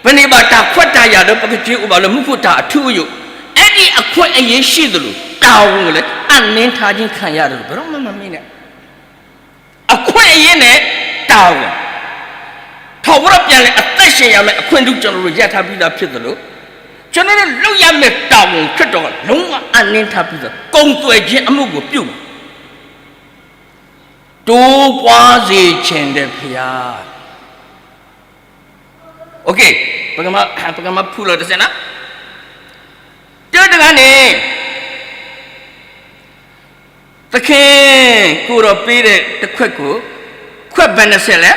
ပန့ၢ်ဘၣ်တၢ်ခွဲးတၢ်ယာ်လၢပကစ့အိၣ်ဘၣ်လၢမူခိၣ်တၢ်အထူအယိာ်, အဲဒီအခွင့်အရေးရှိသလို တာဝန်လည်း အနည်းထားခြင်းခံရတယ်လို့ ဘယ်တော့မှမမေ့နဲ့, အခွင့်အရေးနဲ့ တာဝန်, ထာဝရဘုရားလည်း အသက်ရှင်ရမယ့် အခွင့်အရေး ကျွန်တော်တို့ ရထားပြီးသားဖြစ်သလို, ကျွန်တော်တို့ လုပ်ရမယ့် တာဝန် ခရစ်တော်က လုံးဝ အပ်နှင်းထားပြီးသား, ကုန်သွယ်ခြင်း အမှုကို ပြုမှာ. တိုးပွားစေချင်တဲ့ဘုရား. Okay, ပကမၤဖုးလီၤတစဲးနၤ, တၢတဂၤန့ၣ်, သခင်ကိုယ်တော်ပေးတဲ့ တစ်ခွက်ကို, ခွက်ဘယ်နှစ်ဆယ်လဲ,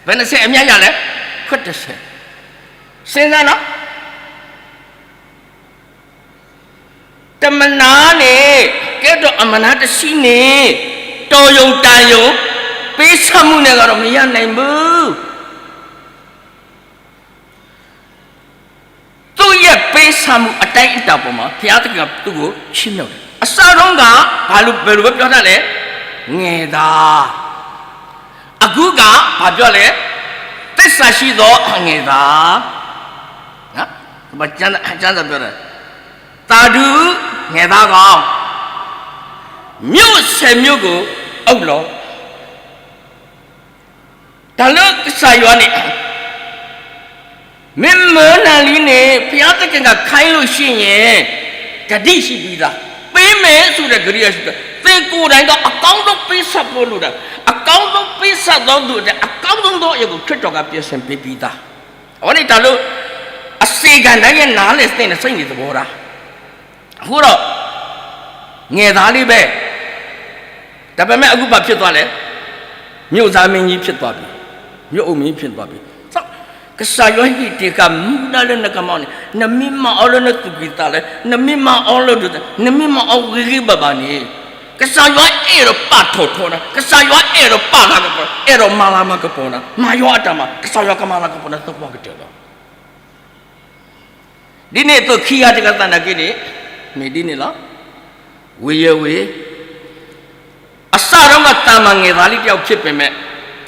ဘယ်နှစ်ဆယ်အများကြီးလဲ, ခွက်တစ်ဆယ်, စဉ်းစားနော်. တမနၤန့ၣ်, ကဲထီၣ်အမနၤတဆံန့ၣ်, တော်ရုံတန်ရုံ, ပေးဆပ်မှုနဲ့ကတော့ မရနိုင်ဘူး. သူ့ရဲ့ပေးဆပ်မှုအတိုင်းအတာပေါ်မှာ ဘုရားသခင်ကသူ့ကိုချီးမြှောက်တယ်. အစတုန်းက ဘာလို့, ဘယ်လိုပဲပြောတတ်လဲ, ငယ်သား. အခုက ဘာပြောလဲ, သစ္စာရှိသောငယ်သား. ကျမ်းစာပြောတယ်, သာဓုငယ်သားကောင်, မြို့ဆယ်မြို့ကိုအုပ်လီၤ. တၢ်လၢကစၢ်ယွၤန့ၣ်, မင်းမုန်းလီၤန့ၣ်, ဘုရားသခင်က ခိုင်းလို့ရှိရင်, ကတိရှိပြီးသား, ပေးမယ်ဆိုတဲ့ ကတိရှိပြီးသား, သင်ကိုယ်တိုင်က အကောင်းဆုံးပေးဆပ်ဖို့လိုတာ, အကောင်းဆုံးပေးဆပ်သောသူအတွက် အကောင်းဆုံးသောအရာကို ခရစ်တော်က ပြင်ဆင်ပေးပြီးသား. အဝဲန့ၣ်တၢ်လၢ အစေခံတိုင်းရဲ့ နားလည်သင့်တဲ့ စိတ်နေသဘောထား. အဃိဒီး, ငယ်သားလေးပဲ, ဒါပေမဲ့ အခုဘာဖြစ်သွားလဲ, မြို့သားမင်းကြီးဖြစ်သွားပြီ, မြို့အုပ်မင်းဖြစ်သွားပြီ. ကစၢ်ယွၤဟ့ၣ်တ့ၢ်ဃာ်မူဒါလၢနကမၤန့ၣ်, နမ့ၢ်မၤအီၤလၢနသူၣ်ကံၢ်သးလဲ, နမ့ၢ်မၤအီၤလၢဒုး, နမ့ၢ်မၤအီၤဂ့ၤဂ့ၤဘၣ်ဘၣ်န့ၣ်, ကစၢ်ယွၤအဲၣ်ဒိးပာ်ထီၣ်ထီနၤ, ကစၢ်ယွၤအဲၣ်ဒိးပာ်လၤကပီၤ, အဲၣ်ဒိးမၤလၤမၤကပီၤနၤ, မၤယွၤအတၢ်မၤ, ကစၢ်ယွၤကမၤလၤကပီၤနၤသပှၢ်ကတၢၢ်လီၤ. ဒ်န့ၣ်အသိးခံဂၤတဂၤသနာ်က့န့ၣ်, မ့ၢ်ဒ်န့ၣ်လီၤ. ဝေယဝေ, အစတုန်းက သာမန်ငယ်သားလေးတစ်ယောက်ဖြစ်ပေမဲ့,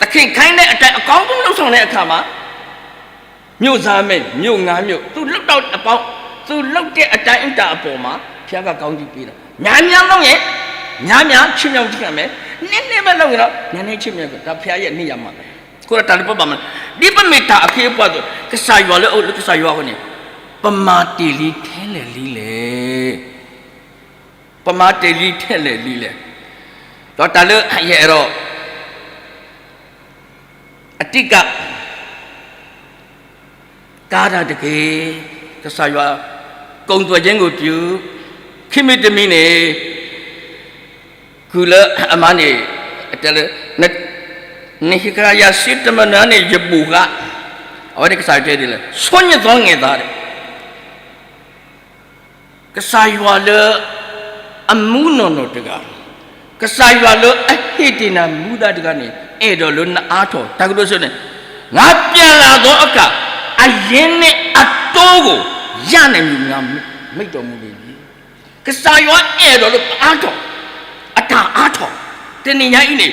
သခင်ခိုင်းတဲ့အတိုင်း အကောင်းဆုံးလုပ်ဆောင်တဲ့အခါမှာ, မြို့သားမင်း, မြို့ငါးမြို့, သူလုပ်တဲ့အပေါင်း, သူလုပ်တဲ့အတိုင်းအတာအပေါ်မှာ ဘုရားက ကောင်းကြီးပေးတာ. များများလုပ်ရင်, များများချီးမြှောက်ခြင်းခံမယ်, နည်းနည်းပဲလုပ်ရင်တော့, နည်းနည်းချီးမြှောက်ခြင်း, ဒါဘုရားရဲ့နေရာမှာပဲ. အဃိဒီးတၢ်လၢပဘၣ်မၤ, ဒ်ပမ့ၢ်တၢ်အခ့အပှၤအသိး, ကစၢ်ယွၤလၢအအိၣ်လၢကစၢ်ယွၤအဃိန့ၣ်, ပမၤတ့ၢ်လံထဲလဲၣ်လံလဲၣ်, ပမၤတ့ၢ်လံထဲလဲၣ်လံလဲၣ်. ဒီးတၢ်လၢယအဲၣ်ဒိး အတံက ကါတၢ်တက့ၢ်. ကစၢ်ယွၤ ကိၣ်သွဲၣ်က့ငိၣ်ပူၤ ခံမံၤတမံၤန့ၣ် ကုၢ်လၢအမါန့ၣ် တဲလၢ နဟ့ၣ်ကယၤစ့တမနၤန့ၣ် ယဘိၣ်ဃာ်, အဝဲန့ၣ်ကစၢ်ယွၤတဲဒ်လဲၣ်, ဆိညသီငဲၢ်သး, ကစၢ်ယွၤလၢ အမူနီၢ်နီၢ်တဂၤ, ကစၢ်ယွၤလၢအဟ့ၣ်တ့ၢ်နၤမူဒါတဂၤန့ၣ် အဲၣ်ဒိးလၢနအါထီၣ် တၢ်ကတိၤစ့ၢ်န့ၣ်, ငါပြန်လာသောအခါ အရင်းနှီးအတိုးကို ရနိုင်မည် ငါမိန့်တော်မူလေပြီ. ကစၢ်ယွၤအဲၣ်ဒိးလၢပအါထီၣ်, အတၢ်အါထီၣ်, တနံၤညါအံၤန့ၣ်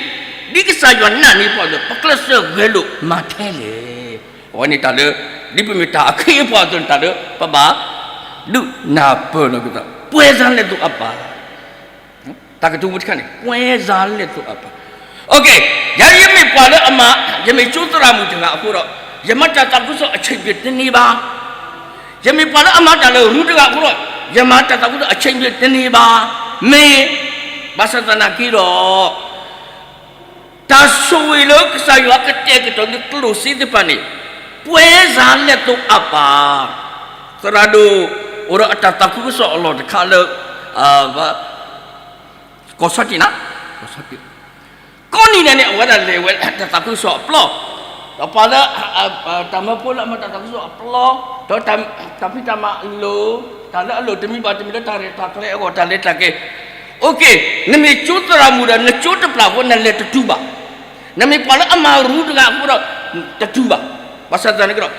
ဒ်ကစၢ်ယွၤနာ်န့ၢ်ပှၤအသိး ပကျဲးစၢးဂဲၤလိာ်မၤထဲလဲၣ်. အဝဲန့ၣ်တၢ်လၢ ဒ်ပမ့ၢ်တၢ်အခ့အပှၤအသိးန့ၣ် တၢ်လၢပဘၣ် ဒုးနၢ်ပၢၢ်လီၤက့ၤသး ပွဲစားလက်သိုပ်အပ်ပါ. တၢ်ကတိၤဝဲတခါန့ၣ် ပွဲစားလက်သိုပ်အပ်ပါ. ယၤ ယမ့ၢ်ပှၤလၢအမၤ, ယမ့ၢ်ကၠိသရၣ်မုၣ်တဂၤအဃိဒီး ယမၤတၢ်သးခုကစီၣ်အချိန်ပြည့်တန့ၢ်ဘၣ်. ယမ့ၢ်ပှၤလၢအမၤတၢ်လၢရူတဂၤအဃိဒီး ယမၤတၢ်သးခုကစီၣ်အချိန်ပြည့်တန့ၢ်ဘၣ်. မ့ၢ် ဘၣ်ဆၣ်သနာ်က့ဒီး တၢ်ဆိၣ်ဂ့ၤလၢကစၢ်ယွၤကတဲာ်ကတီၤလၢကျိၣ်စ့သ့ၣ်တဖၣ်န့ၣ် ပွဲစားလက်သိုပ်အပ်ပါ. သရၣ်ဒိၣ်အိၣ်ဒီးအတၢ်သးခုကစီၣ်အလီၢ်တခါလၢ ကီၢ်ဆီတံၢ်နၤ, ကီၢ်ဆီတံၢ်, ကိးနံၤဒဲးန့ၣ် အဝဲဒၣ်လဲၤဝဲတၢ်သးခုကစီၣ်အပျီ, ဒီးပှၤလၢ တၢ်မၢဖိလၢအမၤတၢ်သးခုကစီၣ်အပျီ, ဒီးတၢ်ဖံးတၢ်မၤအလိၤ, တၢ်လၢအလိၤတမံၤဘၣ်တမံၤလၢတၢ်ရဲၣ်တၢ်ကျဲၤအဂီၢ် တၢ်လဲၤတၢ်က့ၤ, နမ့ၢ်ကၠိသရၣ်မုၣ်ဒီး နကၠိတပျၢ်အဃိ နလဲၤတတုၤဘၣ်. နမ့ၢ်ပှၤလၢအမၤရူတဂၤအဃိဒီး တတုၤဘၣ်. ဘၣ်ဆၣ်သနာ်က့ဒီး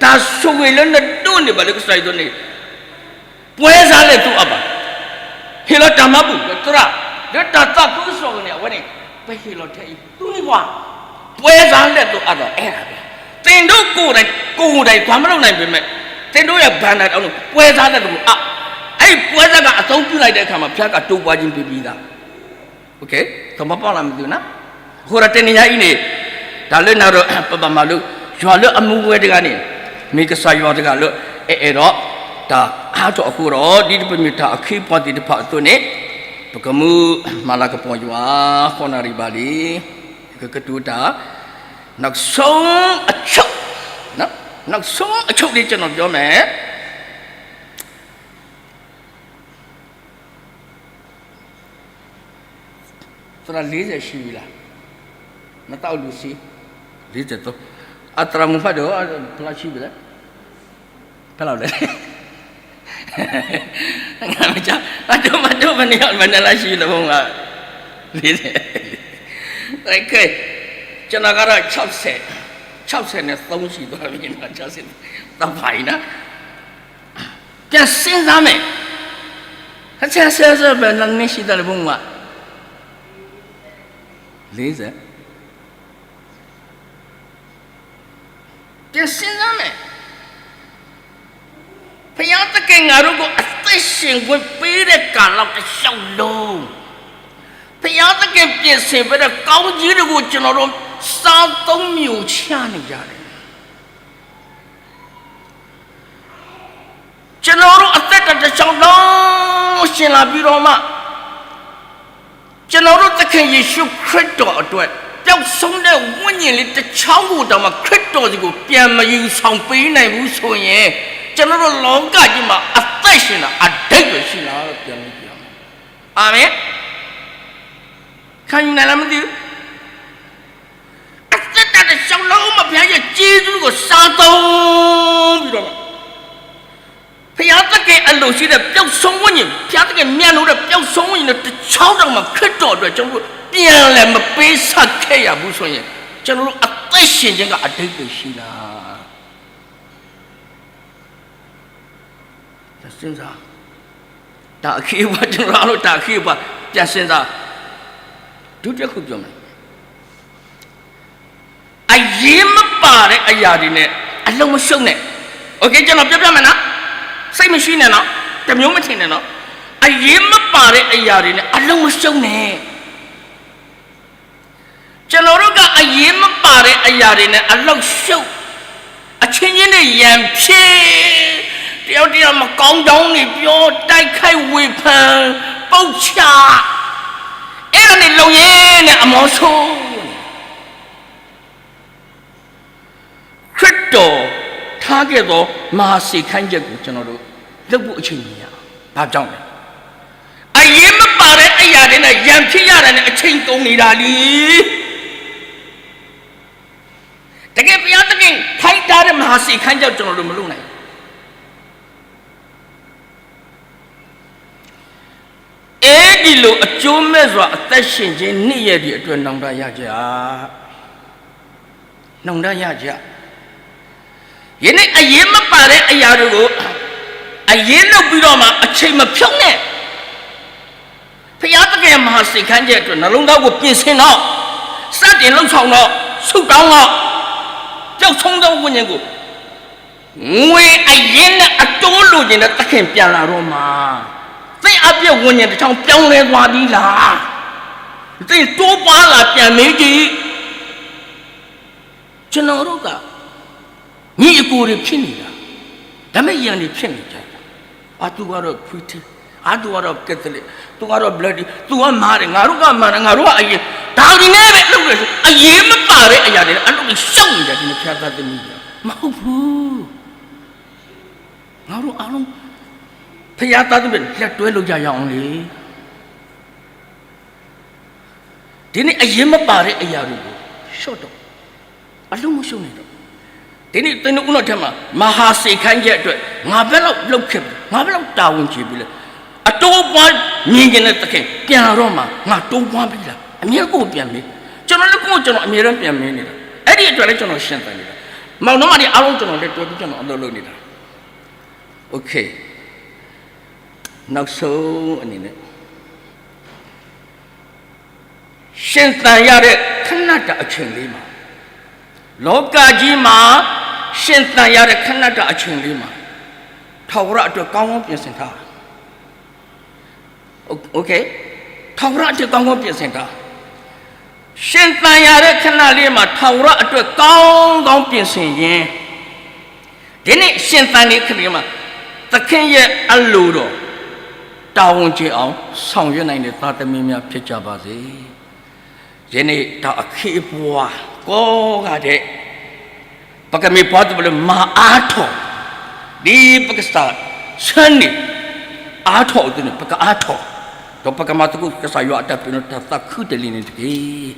တၢ်ဆိၣ်ဂ့ၤလၢနဒိးန့ၢ်ဘၣ်လၢကစၢ်ယွၤအသိးန့ၣ် ပွဲစားလက်သိုပ်အပ်ပါ. ဟ့ၣ်လီၤတၢ်မၤဘူၣ်လၢသရၣ်, လၢတၢ်သးခုကစီၣ်အဂီၢ်န့ၣ် အဝဲန့ၣ် ပဟ့ၣ်လီၤထဲအံၤ သူန့ၢ်ပှၤ ပွဲစားလက်သိုပ်အပ်ပါ အဲဒါပဲ. သင်တို့ကိုယ်တိုင် ကိုယ်တိုင် ဘာမှမလုပ်နိုင်ပေမဲ့ သင်တို့ရဲ့ဘဏ္ဍာတောင်းလို့ ပွဲစားလက်သိုပ်အပ်, အဲဒီပွဲစားကအသုံးပြုလိုက်တဲ့အခါမှာ ဘုရားကတိုးပွားခြင်းပေးပြီးသား. သဘောပေါက်လား မသိဘူးနော်. အဃိဒီးတနံၤညါအံၤန့ၣ် တၢ်လၢနၤဒီးပဘၣ်မၤလိ ယွၤလၢအမူဝဲတဂၤန့ၣ် မ့ၢ်ကစၢ်ယွၤတဂၤလၢ အအဲၣ်ဒိးတၢ်အါထီၣ်အဃိဒီး ဒ်ပမ့ၢ်တၢ်အခ့အပှၤသ့ၣ်တဖၣ်အသိးန့ၣ် ပကမူမၤလၤကပီၤယွၤ ဃိးနၣ်ရံၣ်ဘၣ်လံ. ကကတိၤတၢ် နောက်ဆုံးအချုပ်, နောက်ဆုံးအချုပ်လေး ကျွန်တော်ပြောမယ်. သရၣ် လေးဆယ်ရှိပြီလား, မသောက်လူစီ, လေးဆယ်သုံး, အသရၣ်မုၣ်ဖတ်တော့ ဘယ်လောက်ရှိပြီလဲ, ဘယ်လောက်လဲ, ငါမကြား, မတို့ မတို့ ဘယ်နှစ်ယောက် ဘယ်နှစ်လောက်ရှိလဲ ဘုန်းက, လေးဆယ်, โอเค, ကျွန်တော်ကတော့ ခြောက်ဆယ်, ခြောက်ဆယ်နဲ့သုံးရှိသွားပြီနော်, ခြောက်ဆယ်, သဘာဝနော်. ပြန်စဉ်းစားမယ်. ဆယ်ဆယ်ဆယ်ဘယ်နှစ်နှစ်ရှိသွားလဲ ဘုန်းက, လေးဆယ်. ပြန်စဉ်းစားမယ်. ဘုရားသခင် ငါတို့ကို အသက်ရှင်ခွင့်ပေးတဲ့ ကာလတစ်လျှောက်လုံး ဘုရားသခင် ပြင်ဆင်ပေးတဲ့ ကောင်းကြီးတွေကို ကျွန်တော်တို့ စားသုံးမျိုချနေကြတယ်. ကျွန်တော်တို့ အသက်တာတစ်လျှောက်လုံး ရှင်လာပြီးတော့မှ ကျွန်တော်တို့ သခင်ယေရှုခရစ်တော်အတွက် ပျောက်ဆုံးတဲ့ ဝိညာဉ်လေးတစ်ချောင်းကိုတောင်မှ ခရစ်တော်စီကို ပြန်မယူဆောင်ပေးနိုင်ဘူးဆိုရင် ကျွန်တော်တို့ လောကကြီးမှာ အသက်ရှင်တာ အဓိပ္ပာယ်ရှိလားလို့ ပြန်မေးကြည့်ရမယ်. အာမင်. ခံယူနိုင်လား မသိဘူး. အသက်တာတစ်လျှောက်လုံးမှာ ဘုရားရဲ့ ကျေးဇူးကို စားသုံးပြီးတော့ ဘုရားသခင် အလိုရှိတဲ့ ပျောက်ဆုံးဝိညာဉ်, ဘုရားသခင် မြတ်လို့တဲ့ ပျောက်ဆုံးဝိညာဉ်နဲ့ တစ်ချောင်းတောင်မှ ခရစ်တော်အတွက် ကျွန်တော်တို့ ပြန်လည်မပေးဆပ်ခဲ့ရဘူးဆိုရင် ကျွန်တော်တို့ အသက်ရှင်ခြင်းက အဓိပ္ပာယ်ရှိလား. တၢ်အခ့အပှၤ ကျွန်တော်တို့ တၢ်အခ့အပှၤ ပြန်စဉ်းစား. ဒုတိယခုပြောမယ်. အရေးမပါတဲ့အရာတွေနဲ့ အလုပ်မရှုပ်နဲ့. โอเค, ကျွန်တော်ပြောပြမယ်နော်. စိတ်မရှိနဲ့နော်. တစ်မျိုးမထင်နဲ့နော်. အရေးမပါတဲ့အရာတွေနဲ့ အလုပ်မရှုပ်နဲ့. ကျွန်တော်တို့က အရေးမပါတဲ့အရာတွေနဲ့ အလုပ်ရှုပ်, အချင်းချင်းနဲ့ ရန်ဖြစ်, တ ပြောတ့ၢ်မကောင်းကြောင်းတွေပြော တိုက်ခိုက်ဝေဖန်ပုတ်ချ အဲ့ဒါနဲ့လုပ်ရင်နဲ့ အမောဆိုး ခရစ်တော်ထားခဲ့သောမဟာစေခိုင်းချက်ကိုကျွန်တော်တို့လုပ်ဖို့အချိန်မီရ။ ဘာကြောင့်လဲ။ အရေးမပါတဲ့အရာတွေနဲ့ရန်ဖြစ်ရတာနဲ့အချိန်ကုန်နေတာလी။ တကယ်ဘုရားသခင်ခိုင်းထားတဲ့မဟာစေခိုင်းချက်ကျွန်တော်တို့မလုပ်နိုင်ဘူး။ အဲဒီလိုအကျိုးမဲ့စွာအသက်ရှင်ခြင်းနေ့ရက်တွေအတွက်နောင်တရရကြ။ နောင်တရရကြ။ ယနေ့အရေးမပါတဲ့အရာတွေကိုအရေးလုပ်ပြီးတော့မှအချိန်မဖြုန်းနဲ့။ ဘုရားသခင်မဟာစေခိုင်းချက်အတွက်နှလုံးသားကိုပြင်ဆင်တော့စတင်လှုပ်ဆောင်တော့ဆုတောင်းတော့ပျောက်ဆုံးသောဝိညာဉ်ကို ငွေအရင်းနဲ့အတိုးလိုချင်တဲ့သခင်ပြန်လာတော့မှာသင့်အပြစ်ဝိညာဉ်တစ်ချောင်းပြောင်းလဲသွားပြီလား။ သင်တိုးပွားလာပြန်မေးကြည့်ကျွန်တော်တို့ကညီအကိုတွေဖြစ်နေတာဒါမဲ့ရန်တွေဖြစ်နေကြတာအာသူကတော့ခွေးထီအာသူကတော့ကက်သလစ်သူကတော့ဘလဒီသူကမာတယ်ငါတို့ကမာတယ်ငါတို့ကအရင်ဒါတွေနဲ့ပဲလုပ်လို့အရေးမပါတဲ့အရာတွေအလုပ်တွေရှုံးနေကြတယ်ဖျားသားသမီးတွေမဟုတ်ဘူး ငါတို့အားလုံးဖခင်သားသမီးလက်တွဲလို့ရရအောင်လေဒီနေ့အရေးမပါတဲ့အရာတွေကိုရှော့တော့အလုံးမရှုံးနေတော့ဒီနေ့သင်တို့ဦးနောက်ထဲမှာမဟာစေခိုင်းချက်အတွက်ငါဘယ်လောက်လုပ်ခဲ့ပြီငါဘယ်လောက်တာဝန်ကျေပြီလဲအတိုးပွားမြင်ကျင်တဲ့သခင်ပြန်လာတော့မှငါတိုးပွားပြီလားအမြဲကိုယ်ပြန်မေးကျွန်တော်လည်းကိုယ်ကျွန်တော်အမြဲတမ်းပြန်မေးနေတာအဲ့ဒီအတွက်လည်းကျွန်တော်ရှင်သန်နေတာမောင်နှမတွေအားလုံးကျွန်တော်လက်တွဲပြီးကျွန်တော်အလုပ်လုပ်နေတာ OK နောက်ဆုံးအနေနဲ့ရှင်သန်ရတဲ့ခဏတာအချိန်လေးမှာလောကကြီးမှာရှင်သန်ရတဲ့ခဏတာအချိန်လေးမှာထာဝရအတွက်ကောင်းကောင်းပြင်ဆင်ထား OK ထာဝရအတွက်ကောင်းကောင်းပြင်ဆင်ထားရှင်သန်ရတဲ့ခဏလေးမှာထာဝရအတွက်ကောင်းကောင်းပြင်ဆင်ရင်ဒီနေ့ရှင်သန်နေခရီးမှာသခင်ရဲ့အလိုတော်တာဝန်ကျေအောင်ဆောင်ရွက်နိုင်တဲ့သားသမီးများဖြစ်ကြပါစေ။ယနေ့ဒါအခီးအပှၤကိးဂၤဒဲး ပကမ့ၢ်ပှၤတဖၣ်လၢမၤအါထီၣ် ဒ်ပကစၢ်ဆၢန့ၣ် အါထီၣ်အသိးန့ၣ် ပကအါထီၣ် ဒီးပကမၤသကိးကစၢ်ယွၤအတၢ်ပ့ၤနီၣ်တၢ်သးခုတလံၤန့ၣ်တက့ၢ်.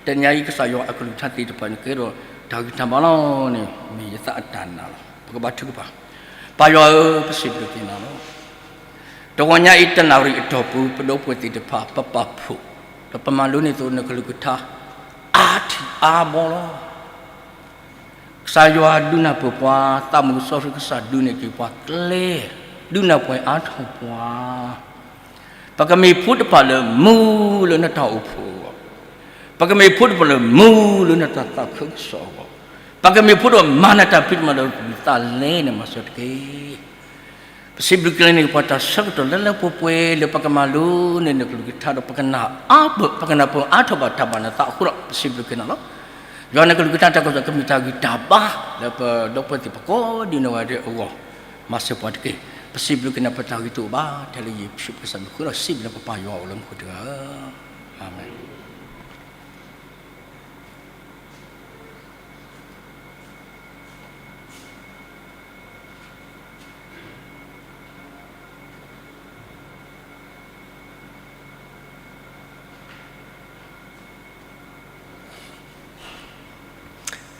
တနံၤအံၤကစၢ်ယွၤအကလုၢ်ကထါသ့ၣ်တဖၣ်န့ၣ်ကဲဒီးတၢ်ဂံၢ်တၢ်ဘါလီၤန့ၣ် မ့ၢ်ယသးအတၢ်နာ်လီၤ. ပကဘါထုကဖၣ်. ပၢ်ယွၤဧၢ, ပစံးဘျုးက့ၤနၤလီၤ. တဂီၤညါအံၤတနၣ်ရံၣ်အတီၢ်ပူၤ ပဒီပုၢ်ဝဲၢ်သ့ၣ်တဖၣ် ပပာ်ဖှိၣ် ဒီးပမၤလိန့ၢ်အသိးနကလုၢ်ကထါ အါထံၣ်အါဘီလီၤ. ကစၢ်ယွၤဒုးနၢ်ပၢၢ်ပှၤ, သးမုၢ်ကစီဆှံကစၢ်ဒုးန့ၢ်က့ၤပှၤကျဲ, ဒုးနၢ်ပၢၢ်အါထီၣ်ပှၤ. ပကမ့ၢ်ဖိတဖၣ်လၢမူလၢနတၢ်အိၣ်ဖှိၣ်အဂီၢ်, ပကမ့ၢ်ဖိတဖၣ်လၢမူလၢနတၢ်သးခုကစီၣ်အဂီၢ်, ပကမ့ၢ်ဖိဒီးမၤနတၢ်ဖံးတၢ်မၤဒီးသးလဲန့ၣ်မၤစၢၤတက့ၢ်. ပစံးဘျုးက့ၤနၤန့ၣ် ပှၤတၢ်ဆၢကတီၢ်လၢလၢပှဲၤပှဲၤလၢပကမၤလိန့ၢ်နကလုၢ်ကထါဒီး ပကနၢ်အါဘၣ် ပကနၢ်ပၢၢ်အါထီၣ်ဘၣ်တၢ်ဘၣ်နသးအဃိဒီး ပစံးဘျုးက့ၤနၤလီၤ. ယွၤနကလုၢ်ကထါတၢ်ကစီၣ်ကမ့ၢ်တၢ်ဂံၢ်တၢ်ဘါ လၢပဒီပုၢ်ဝဲၢ်သ့ၣ်ပကိးဒ်နီၢ်ဂၤဒဲးအဂီၢ် မၤစၢၤပှၤတက့ၢ်. ပစံးဘျုးက့ၤနၤ ပတၢ်ဂ့ၤတအိၣ်ဘၣ် ထဲလၢယ့ၣ်ၡူးခရံာ်ကစၢ်မံၤဃုာ်ဒီး စံးဘျုးလၢပပၢ်ယွၤအိၣ်လၢမူခိၣ်တဂၤဧၢ, အၤမ့ၣ်.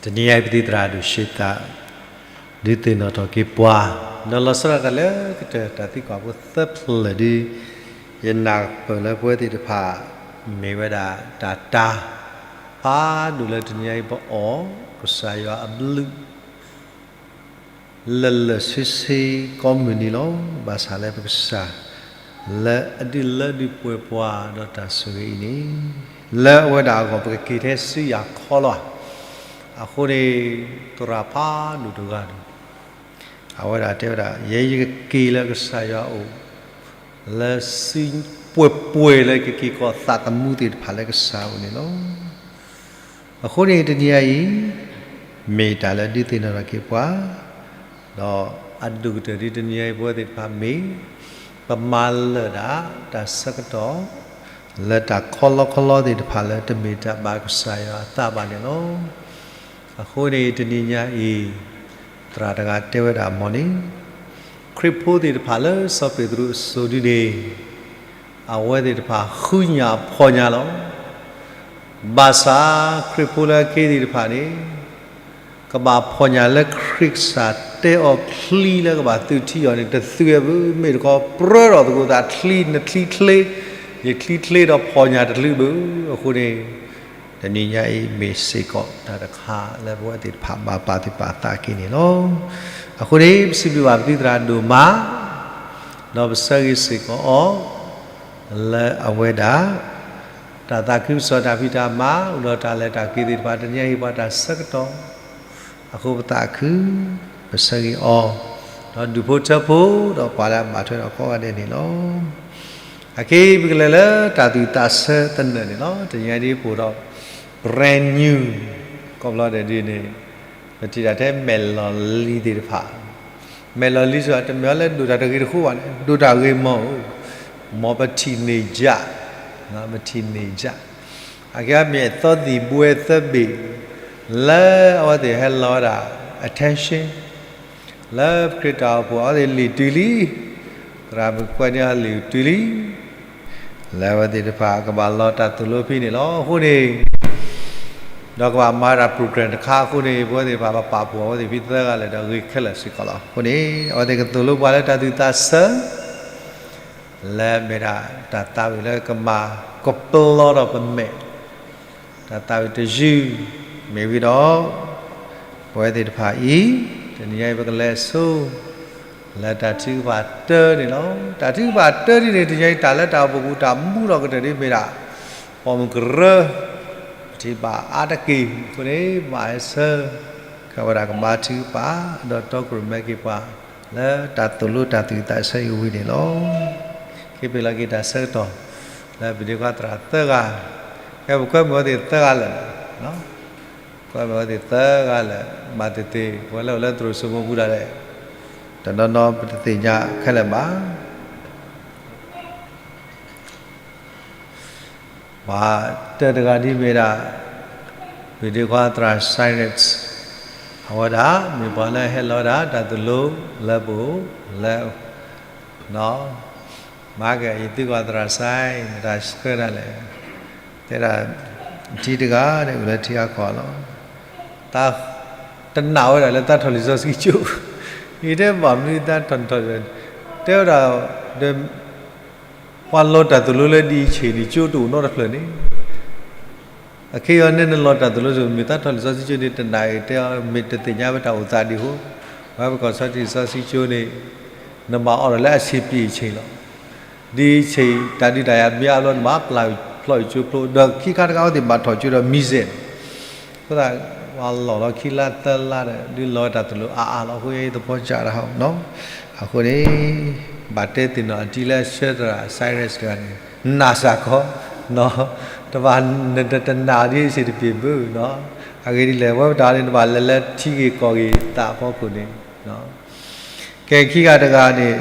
တနံၤအံၤပသံၣ်သရၣ်ဒိၣ်ဆံးသး ဒုးသ့ၣ်နီၣ်ထီၣ်က့ၤပှၤ ဒီးလီၤဆီဒၣ်တၢ်လၢကတၢၢ်တၢ်သံကွၢ်ဖိသၢဖျၢၣ်ဒ် ယနၢ်ပၢၢ်လၢပဝဲသ့ၣ်တဖၣ် မ့ၢ်ဝဲဒၣ်တၢ်တၢ် ဖးဒိၣ်လၢတနံၤအံၤပအီၣ် ကစၢ်ယွၤအဘျုး လၢာ်လၢာ်ဆ့ဆ့ကိးမုၢ်နံၤလီၤ. ဘၣ်ဆၣ်လၢပကစၢ် လၢအဒုးလၢဒုးပှဲၤပှၤဒီးတၢ်ဆိၣ်ဂ့ၤအံၤန့ၣ် လၢအဝဲဒၣ်အဂီၢ် ပကက့ၤထဲစုယၤခီလီၤ. အဃိန့ၣ် သရၣ်ဖးဒိၣ်တဂၤဒီး အဝဲဒၣ်တဲဝဲဒၣ် ယဲယကက့ၤလၢကစၢ်ယွၤအအိၣ် လၢစုပှဲၤပှဲၤလၢကက့ၤကီးသးသမူသ့ၣ်တဖၣ်လၢကစၢ်အအိၣ်န့ၣ်လီၤ. အဃိန့ၣ်တနံၤအံၤ မ့ၢ်တၢ်လၢဒုးသ့ၣ်နီၣ်ထီၣ်က့ၤပှၤ ဒီးအဒိၣ်ကတၢၢ်ဒ်တနံၤညါအံၤ ပဝဲသ့ၣ်တဖၣ်မ့ၢ် ပမၤလၢာ်ဒၣ်တၢ်ဆၢကတီၢ် လၢတၢ်ခီလီခီလီသ့ၣ်တဖၣ်လၢတမ့ၢ်တၢ်ဘၣ်ကစၢ်ယွၤအသးဘၣ်န့ၣ်လီၤ. အဃိန့ၣ်တနံၤညါအံၤ သရၣ်တဂၤတဲဝဲဒၣ်မ်န့ၣ် ခရံာ်ဖိသ့ၣ်တဖၣ်လၢစီၤပ့းတရူးအစိၤဒ်န့ၣ် အဝဲသ့ၣ်တဖၣ်ဃုညၣ်ဖီၣ်ညၣ်လီၤ. ဘၣ်ဆၣ်ခရံာ်ဖိလၢအက့သ့ၣ်တဖၣ်န့ၣ် ကဘၣ်ဖီၣ်ညၣ်လၢခရံာ်ကစၢ်တဲအီၤချံလၢကဘၣ်သုးထံအီၤန့ၣ် တသုးဝဲဘၣ်, မ့ၢ်တခီပြၢဒီးသကိးသးချံ နချံချ့, ယချံချ့ဒီးဖီၣ်ညၣ်တချုးဘၣ်. အဃိန့ၣ် တနံၤညါအံၤမ့ၢ်စ့ၢ်ကီးတၢ်တခါလၢပဝဲသ့ၣ်တဖၣ်ဘၣ်ပာ်သူၣ်ပာ်သးက့ၤန့ၣ်လီၤ. အဃိန့ၣ် ပစံးဘျုးဘၣ်ပသံသရၣ်ဒိၣ်မး ဒီးပဆၢဂ့ၤစ့ၢ်ကီးအီၤ လၢအဝဲဒၣ် တၢ်သးခုကစီၣ်တၢ်ဖံးတၢ်မၤ အိၣ်ဒီးတၢ်လဲၤတၢ်က့ၤသ့ၣ်တဖၣ် တနံၤညါအံၤပှၤတၢ်ဆၢကတီၢ် အဃိပသးခု ပဆၢဂ့ၤအီၤ ဒီးဒူၣ်ဖိထၢဖိ ဒီးပှၤလၢအဘၣ်ထွဲဒီးကိးဂၤဒဲးန့ၣ်လီၤ. အခဲအံၤပကလဲၤလၢတၢ်သူၣ်သးဆၢသနၢၣ်န့ၣ်လီၤ. တနံၤညါဒ်ပအိၣ်ဒီး brand new ကိးဘျီဒဲးဒ်န့ၣ် ပထံၣ်တၢ်ထဲမဲာ်လီၤလံၤသ့ၣ်တဖၣ် မဲာ်လီၤလံၤစ့ၢ်ကီး တမ့ၢ်အီၤလၢဒိၣ်တၢ်တဂ့ၤတဃိဘၣ်န့ၣ် ဒိၣ်တၢ်ဂ့ၤမီၢ်ဧိၤ, မ်ပထံၣ်န့ၢ်ယၣ်, ပထံၣ်န့ၢ်ယၣ်, အကဲမ့ၢ်အသီသံၣ်ဘှဲသၢဘ့ၣ် လၢအဝဲသ့ၣ်ဟဲလီၤဝဲဒၣ် attention လၢပခရံာ်တၢ်အိၣ်ဖှိၣ်အဝဲသ့ၣ်လံာ်တုၤလံ, သရၣ်မုၣ်ကွဲးန့ၢ်အီၤလံာ်တုၤလံ လၢအဝဲသ့ၣ်တဖၣ်ကဘၣ်လီၤတၢ်သိၣ်လိဖဲန့ၣ်လီၤ. အဃိန့ၣ် ဒီးကဘၣ်မၤတၢ် program တခါအဃိန့ၣ် ပဝဲသ့ၣ်တဖၣ်ပပာ်ဖှိၣ်အဝဲသ့ၣ်ဖဲသၢဂၤလၢာ်ဒီးဂ့ၤခဲလၢာ်စ့ၢ်ကီးလီၤ. အဃိန့ၣ် အဝဲသ့ၣ်ကသိၣ်လိပှၤလၢတၢ်သူၣ်သးဆၢ လၢမ့ၢ်ဒၣ်တၢ်သးဝံၣ်လၢကမၤကပျီဒီးပမဲာ် တၢ်သးဝံၣ်တယုၢ် မ့ၢ်ဝံၤဒီး ပဝဲသ့ၣ်တဖၣ်အံၤ တနံၤညါအံၤပကလဲၤဆူ လၢတၢ်ထုကဖၣ်တၢန့ၣ်လီၤ. တၢ်ထုကဖၣ်တၢဒ်န့ၣ် တနံၤညါအံၤတၢ်လၢတၢ်အိၣ်ဖှိၣ်ပူၤတၢ်မူထီၣ်ကတၢၢ်ဒ်မ့ၢ်ဒၣ် ပိာ်မုၣ်ကရၢ ပထံၣ်ဘၣ်အါတက့ၢ်အဃိန့ၣ် ဘၣ်ဟဲဆၢ ကဝဲဒၣ်ကဘါထုကဖၣ် ဒီးတီခိၣ်ရိၣ်မဲက့ၤပှၤ လၢတၢ်သိၣ်လိတၢ်သူၣ်သးဆၢအံၤဝံၤန့ၣ်လီၤ. က့ၤပ့ၤလီၤက့ၤတၢ်ဆၢကတီၢ် လၢပဒ့ခွါသရၣ်သၢဂၤ, ကဲပကွဲမုာ်ဝဲသ့ၣ်သၢဂၤလၢာ်, ကွဲမုာ်ဝဲသ့ၣ်သၢဂၤလၢာ် ဘၣ်သ့ၣ်သ့ၣ် ပဝဲလၢအိၣ်လၢသရိာ်စိမိပူၤဒၣ်လဲာ် တနီၤနီၤပတသ့ၣ်ညါခဲလၢာ်ဘၣ်. ပှၤတၢတဂၤဒ်မ့ၢ်ဒၣ် ပဒ့ခွါသရၣ် Cyrus အဝဲဒၣ် မ့ၢ်ပှၤလၢဟဲလီၤဝဲဒၣ် တၢ်သိၣ်လိလၢပအိၣ်လၢ မၤက့ၤယသံကွၢ်သရၣ်စဲ နတၢ်ဆှၢဒၣ်လဲာ်, တဲဒၣ် ထံတဂၤန့ၣ် အိၣ်လၢထံဂၤကီၢ်လီၤ. တၢ်တနာ်ဝဲဒၣ်လၢတၢ်ထီၣ်လံာ်စီဆှံကၠိ, ယတဲဘၣ်မနုၤတၢ်ထီၣ်ထီၣ်, တဲဝဲဒၣ် ပှၤလီၤတၢ်သိၣ်လိလၢဒ်အံၤဆ့ၣ်န့ၣ် ကၠိတအိၣ်နီတဖျၢၣ်န့ၣ် အခဲအံၤန့ၣ် နလီၤတၢ်သိၣ်လိ မ့ၢ်တၢ်ထီၣ်လံာ်စီဆှံကၠိန့ၣ် တနာ်အံၤတဲအီၤ မ့ၢ်တသ့ၣ်ညါဝဲတၢ်အိၣ်သးဒ်အံၤ, ပှၤပကီၢ်စီထံလံာ်စီဆှံကၠိန့ၣ် နဘၣ်အိးထီၣ်လၢအဆံးပျ့ၤအဆ့ၣ်လီၤ. ဒ်ဆ့ၣ်တၢ်ဒုးတၢ်ယၤမ့ၢ်အါဘျီ နဘၣ်ပျၢ်ဖျီၣ်ယကၠိဖျိ, ဒီးခံခါတခါအဝဲသ့ၣ်ဘၣ်ထီၣ်ကၠိဒီးမံၤစဲးန့ၣ်, အဃိသတး ပှၤလီၢ်လီၤခံလါသၢလါဒီး ဒုးလီၤဝဲတၢ်သိၣ်လိအါအါလီၤ. အဃိယသဖီစၢ်တၢ်ဟီနီၤ, အဃိန့ၣ် ဘၣ်တဲသ့ၣ်နီၣ်အတံၤလၢဆှၢသရၣ် Cyrus တဂၤန့ၣ် နာ်စ့ၢ်ကီး, တဘၣ် တနာ်ဒ်အဆ့ၣ်တပျ့ၤဘၣ်နီၤ, အဂ့ၢ်ဒ်လဲၣ် ပဝဲပတၢ်န့ၣ် နဘၣ်လဲၤလၢထံဂ့ၢ်ကီၢ်ဂ့ၢ်သးအဖီခိၣ်န့ၣ်, ကဲခံဂၤတဂၤန့ၣ်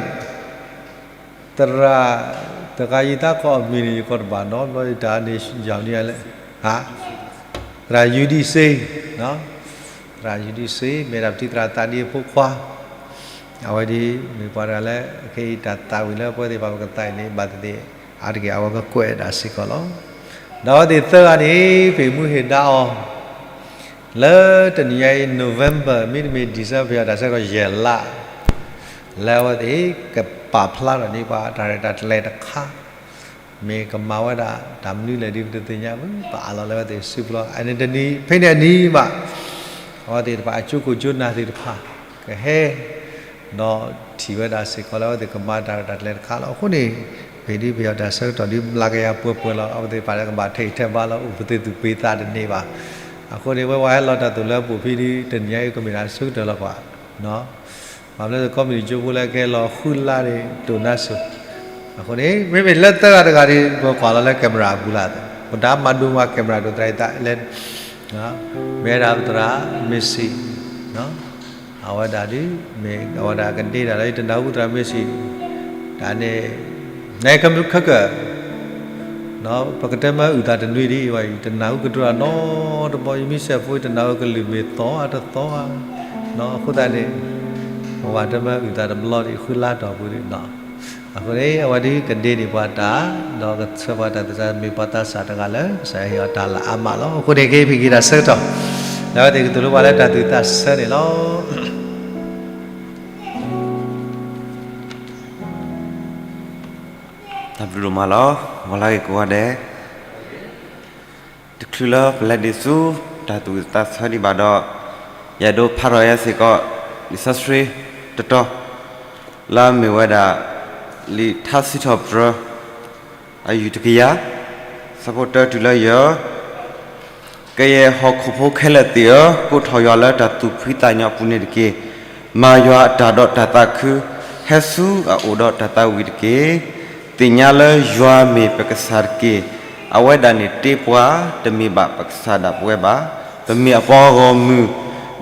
သရၣ် တဂၤယသးခီအမံၤန့ၣ် ယကိးတဘၣ်နီတဘျီ ယတၢ်န့ၣ် ယၤန့ၣ်လဲၣ်, သရၣ်ယူဒံၣ်စ့, သရၣ်ယူဒံၣ်စ့ မ့ၢ်ဒၣ်ပထံၣ်သရၣ်သးဒံအဖိခွါ, အဝဲဒ်မ့ၢ်ပှၤတဂၤလၢ အခဲအံၤတၢ်သးဝံၣ်လၢပဝဲသ့ၣ်တဖၣ်ပကသးအံၤန့ၣ် ဘၣ်သ့ၣ်သ့ၣ် အါတက့ၢ်အဝဲကကွဲးဒၣ်စ့ၢ်ကီးလီၤ. ဒီးအဝဲသ့ၣ်သၢဂၤန့ၣ် ပ့ၤမူဟ့ၣ်ဒါအီၤ လၢတနံၤညါအံၤ November မ့တမ့ၢ် December ပယီၤတၢ်ဆၢကတီၢ်ယဲၢ်လါ လၢအဝဲသ့ၣ်ကပာ်ဖျါထီၣ်န့ၢ်ပှၤတၢ်ရဲၣ်တၢ်ကျဲၤတခါ, မ့ၢ်ကမၤဝဲဒၣ်တၢ်မနုၤလဲၣ်ဒ်ပတသ့ၣ်ညါဘၣ်, ပအးလီၤလၢအဝဲသ့ၣ်စုပူၤလီၤ. အန့ၣ်တနံၤ ဖဲန့ၣ်အနံၤဘၣ် အဝဲသ့ၣ်တဖၣ်အကၠိခိၣ်ကၠိနၢ်သ့ၣ်တဖၣ် ကဟဲ ဒီးထံၣ်ဝဲဒၣ်စ့ၢ်ကီးလၢအဝဲသ့ၣ်ကမၤတၢ်ရဲၣ်တၢ်ကျဲၤတခါလီၤ. အဃိန့ၣ် ဖဲဒ်ပယီၤတၢ်ဆၢကတီၢ်ဒ်ဘျါကယၤပှဲၤပှဲၤလီၤ. အဝဲသ့ၣ်တဖၣ်လၢကဘၣ်ထဲအံၤထဲဘါလီၤ အိၣ်ပသ့ၣ်သူၣ်ပသးတန့ၢ်ဘၣ်. အဃိန့ၣ် ဝဲဝဲဟဲလီၤတၢ်သိၣ်လၢအပူၤဖဲဒ်တနံၤညါအံၤ ကမ့ၢ်ဒၣ်ဆၢကတီၢ်လီၤကွၢ် ဘၣ်မနုၤလဲၣ် ကီမံၣ်တကၠိဖိလၢကဟဲလီၤဃုလါန့ၣ် တိၢ်နါစိၤ, အဃိန့ၣ် မ့မ့ၢ်လၢသၢဂၤတဂၤန့ၣ် ပကွၢ်လီၤလၢ camera အပူၤလၢ်, ပတၢ်မၤဒိၣ်မး camera ဒိၣ်သရၣ်အံၤသးလဲၣ်, မ့ၢ်ဝဲဒၣ်ပသရၣ် မ့ၢ်စံး, အ အဝဲဒၣ်ဒ် မ့ၢ်အဝဲဒၣ်ကဒ့တၢ်လၢ ယတနၢ်ဟူသရၣ်မ့ၢ်စံး တၢ်န့ၣ် နကမုၢ်ခၢၣ်ကၢၢ် ပကတဲမ့ၢ်အုၣ်သးတနွံဒ်အံၤ ယတနၢ်ဟူကတၢၢ်နီတဘျီ ယမ့ၢ်စဲးဖိ ယတနၢ်ဟူကလုၢ်မ့ၢ်သီအတသီဧါ အဃိသတးန့ၣ် ပဝဲတဲမ့ၢ်အုၣ်သးတဘျီဒ်အံၤ ဃုလါတီၢ်ပူၤဒ်အံၤ အဃိန့ၣ် အဝဲဒ်ကဒ့န့ၢ်ပှၤတၢ် ဒီးကဆှၢပှၤတၢ်သးစၢ် မ့ၢ်ပှၤသးစၢ်တဂၤလၢ ကစၢ်ယွၤဟ့ၣ်အီၤတၢ်လၢအါမးလီၤ. အဃိန့ၣ် ကဟ့ၣ်ဂံၢ်ဟ့ၣ်ဘါစ့ၢ်ကီး ဒီးအဝဲသ့ၣ်ကသိၣ်လိပှၤလၢတၢ်သူၣ်သးဆၢန့ၣ်လီၤ. တၢ်ဘျုးဒိၣ်မးလီၤ. ဂီၤလၢဂ့ၤကိးဂၤဒဲး, တချုးလၢပလဲၤဒံးဆူ တၢ်သူၣ်သးဆၢဒံးဘၣ်ဒီး ယအဲၣ်ဒိးဖးထီၣ်ဝဲစ့ၢ်ကီး လံာ်စီဆှံတတီၤ လၢအမ့ၢ်ဝဲဒၣ် လံာ်ထါစံးထီၣ်ပတြၢၤ အယူၢ်တကယၤ ဆၢဖိတၢတုၤလၢယဲၢ် ကယဲၢ်ဟီၣ်ခိၣ်ဖိခဲလၢာ်သ့ၣ်ဧၢ, ကိးထီၣ်ယွၤလၢတၢ်သူၣ်ဖှံသးညီအပူၤန့ၣ်တက့ၢ်. မၤယွၤအတၢ်ဒီးတၢ်သးခု, ဟဲဆူအအိၣ်ဒီးတၢ်သးဝံၣ်တက့ၢ်. သ့ၣ်ညါလၢယွၤမ့ၢ်ပကစၢ်တက့ၢ်. အဝဲဒၣ်န့ၣ်တ့ပှၤ, တမ့ၢ်ဘၣ်ပကစၢ်ဒၣ်ပဝဲဘၣ်. ပမ့ၢ်အပှၤဂီၢ်မုၢ်,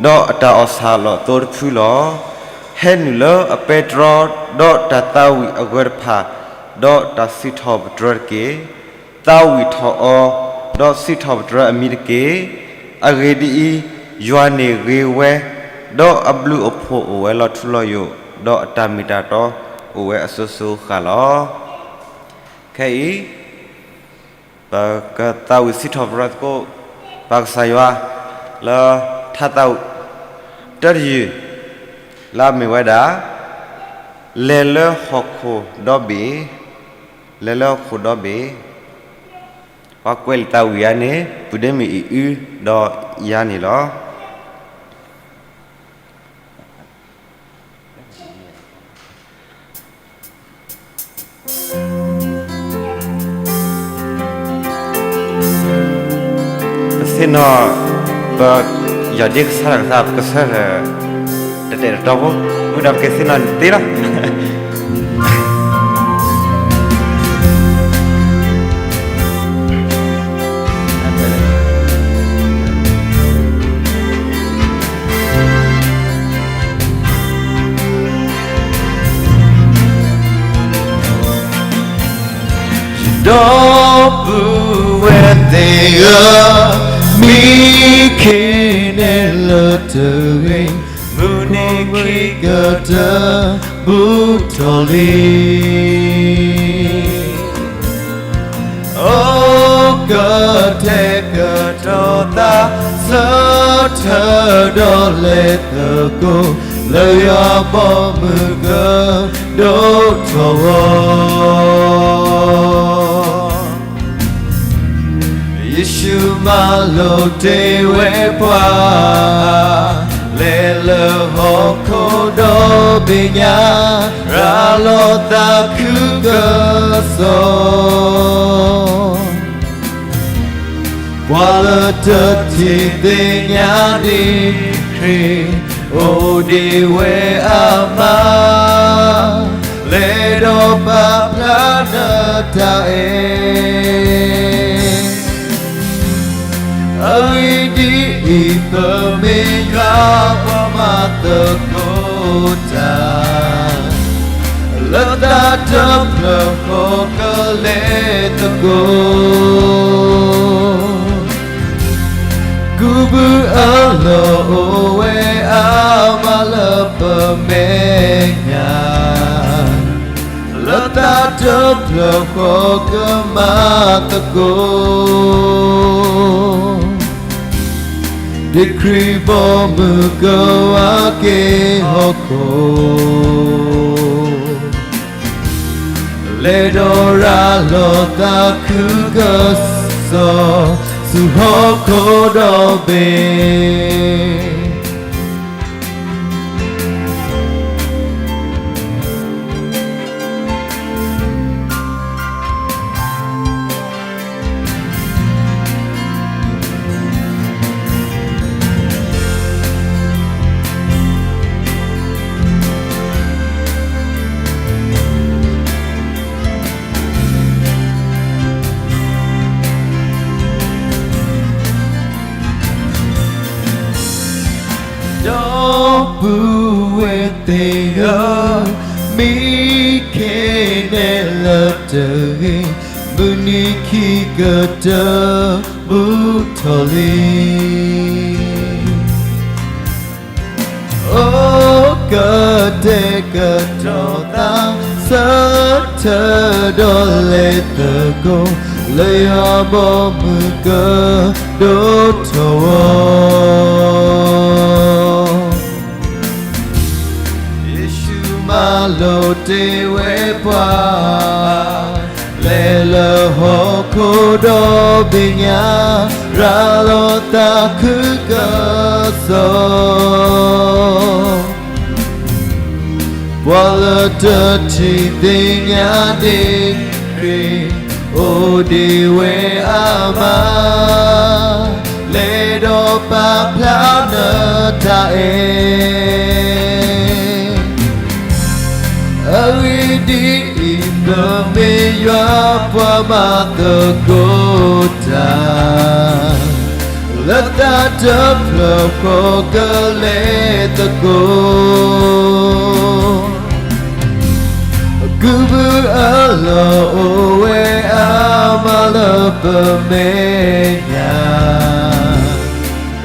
ဒီးအတၢ်အီၣ်ဆၣ်လီၤသိတဖုလီၤ. ဟဲနုာ်လၢအပဲတြီ, ဒီးတၢ်သးဝံၣ်အဂၢၢ်တဖၣ်, ဒီးတၢ်စံးထီၣ်ပတြၢၤတက့ၢ်. သးဝံၣ်ထီၣ်အီၤ, ဒီးစံးထီၣ်ပတြၢၤအမံၤတက့ၢ်. အဂ့ၢ်ဒ်အံၤ, ယွၤန့ၣ်ဂ့ၤဝဲ, ဒီးအဘျုးအဖှိၣ်အိၣ်ဝဲလီၤထူလီၤယိာ်, ဒီးအတၢ်မ့ၢ်တၢ်တီအိၣ်ဝဲအစိၤစိၤအဃၣ်လီၤ. ခဲအံၤ, ပကသးဝံၣ်စံးထီၣ်ပတြၢၤသကိး ပၢ်ကစၢ်ယွၤ လၢထါသးဝံၣ် တၢတယုၢ် လၢအမ့ၢ်ဝဲဒၣ် လဲၤလၢဟီၣ်ခိၣ်ဒီဘ့ၣ်, လဲၤလၢဟီၣ်ခိၣ်ဒီဘ့ၣ်, ပှၤကွဲးလံာ်သးဝံၣ်ယၤန့ၣ် ပုၢ်ဒ့မ့ၢ်အံၤအုဒီးယၤန့ၣ်လီၤ. ပသ့ၣ်နီၣ် ပယီၢ်ဒ့ကစၢ်တၢ်ကစီၣ် ပကဆၢထၢၣ် တတဲာ်တတီဖိ, မ့ၢ်ဒီးပကသ့ၣ်နီၣ်သ့လီၤ. ဒီပုၢ်ဝဲၢ်သ့ၣ်ဧၢ, မံခ့န့ၣ်လၢတဂ့ၤ, မုၢ်နံၤခံကတၢၢ် ဘူးထီၣ်လံ. အိၣ်ကတဲာ်ကတီၤသး ဆၢထၢၣ်ဒီးလဲၤသကိး လၢယွၤဘီမုၢ်ကဒိၣ်ထီၣ်အဂီၢ်. ယ့ၣ်ၡူးမၤလိာ်တ့ၢ်ဝဲပှၤ, လဲၤလၢဟီၣ်ခိၣ်ဒီဘ့ၣ်ညါ, ရၤလီၤသးခုကစီၣ်. ပှၤလၢတထံၣ်သ့ၣ်ညါဒံးခရံာ်, အိၣ်ဒံးဝဲအမါ, လဲၤဒီးပာ်ဖျါနတၢ်အဲၣ်. အဂ့ၢ်ဒ်အံၤ, ပမ့ၢ်ယွၤပှၤမၤသကိးတၢ်, လၢသးတဖျၢၣ်ဃီကလဲၤသကိး. ကုၢ်ဘုအလီၢ်အိၣ်ဝဲအါမးလၢပမဲာ်ညါ, လၢသးတဖျၢၣ်ဃီကမၤသကိး. ဒ်ခရံာ်ဘီမုၢ်ကဝါက့ၤဟီၣ်ခိၣ်, လဲၤဒီးရၤလီၤသးခုကစီၣ်, ဆူဟီၣ်ခိၣ်ဒီဘ့ၣ်. သ့ၣ်ဧၢ, မံခ့နဲၣ်လၢတဂ့ၤ, မုၢ်နံၤခံကတၢၢ်မုၢ်ထီၣ်လံ. အိၣ်ကတဲာ်ကတီၤသး, ဆၢထၢၣ်ဒီးလဲၤသကိး, လၢယွၤဘီမုၢ်ကဒိၣ်ထီၣ်ဝီ ယ့ၣ်ၡူးမၤလိာ်တ့ၢ်ဝဲပှၤ, လဲၤလၢဟီၣ်ခိၣ်ဒီဘ့ၣ်ညါ, ရၤလီၤသးခုကစီၣ်, ပှၤလၢတထံၣ်သ့ၣ်ညါဒ့ၣ်ခရံာ်, အိၣ်ဒံးဝဲအါမး လဲၤဒီးပာ်ဖျါနတၢ်အဲၣ်. အဂ့ၢ်ဒ်အံၤ, ပမ့ၢ်ယွၤပှၤမၤသကိးတၢ်, လၢသးတဖျၢၣ်ဃီကလဲၤသကိး ကုၢ်ဘုအလီၢ်အိၣ်ဝဲအါမးလၢပမဲာ်ညါ,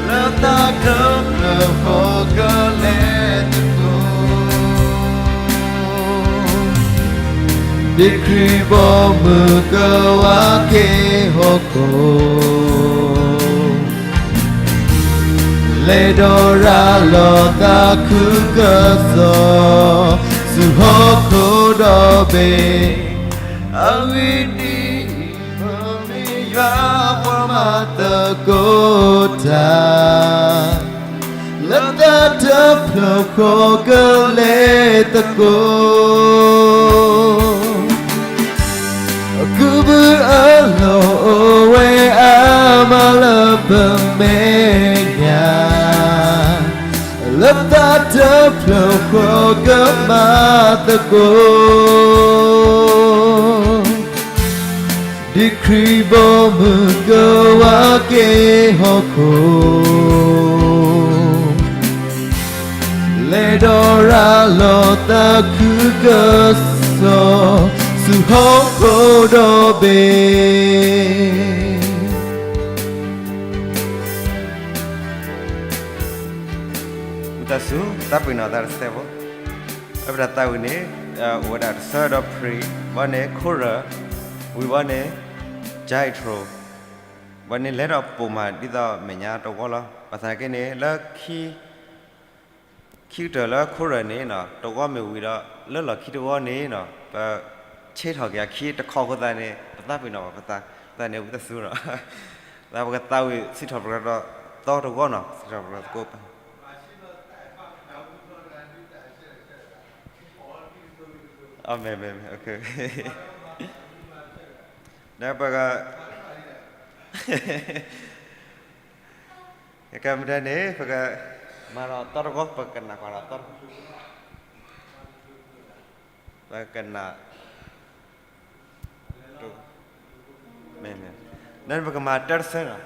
လၢသးတဖျၢၣ်ဃီကလဲၤသကိး ဒ့ၣ်ခရံာ်ဘီမုၢ်ကဝၤက့ၤဟီၣ်ခိၣ်, လဲၤဒီးရၤလီၤသးခုကစီၣ်, ဆူဟီၣ်ခိၣ်ဒီဘ့ၣ်, အဂ့ၢ်ဒ်အံၤ, ပမ့ၢ်ယွၤပှၤမၤသကိးတၢ်, လၢသးတဖျၢၣ်ဃီကလဲၤသကိး ကုၢ်ဘုအလီၢ်အိၣ်ဝဲအါမးလၢပမဲာ်ညါ, လၢသးတဖျၢၣ်ဃီကမၤသကိး ဒ့ၣ်ခရံာ်ဘီမုၢ်ကဝၤက့ၤဟီၣ်ခိၣ်, လဲၤဒီးရၤလီၤသးခုကစီၣ်, ဆူဟီၣ်ခိၣ်ဒီဘ့ၣ်. ဝံသးစူၤ သးပ့ၤနီၣ်သးတစဲးဖိ, အဝဲဒၣ်သးဝံၣ်န့ၣ်, အိၣ်ဝဲဒၣ်တဆၢဒီး pre, ဘီန့ၣ် chorus, ဝံၤဘီန့ၣ် jazz intro, ဘီန့ၣ်လဲၤဒီးပိာ်မးဒ်သိးမဲာ်ညါတဝီလီၤ. ဘၣ်ဆၣ်က့န့ၣ် လၢ ခံကတၢၢ်လၢ chorus န့ၣ်နီၤ, တဝီမ့ၢ်ဝံၤဒီး လၢလီၢ်ခံတဝီန့ၣ်နီၤ, ပဆ့ထီၣ်က့ၤအခံတခီအဃိသတးန့ၣ် ပသးပ့ၤနီၣ်ဘၣ်ပသး, သတးန့ၣ်ဝံသးစူၤနီၤ, သးပကသးဝံၣ်စံးထီၣ်ပတြၢၤဒီးသီတဝီနီၤ, စံးထီၣ်ပတြၢၤသကိးပ, မ့ၢ်, မ့ၢ်, မ့ၢ်, ဒီးပက ကဲမ့ၢ်ဒ်န့ၣ် ပကမၤဒီးသီတဝီ, ပကနၣ်ကွၢ်ဒီးသီတဝီ, ပကနၣ်, မ့ၢ်, မ့ၢ်, ဒီးပကမၤတၢ်တဆၢနီၤ.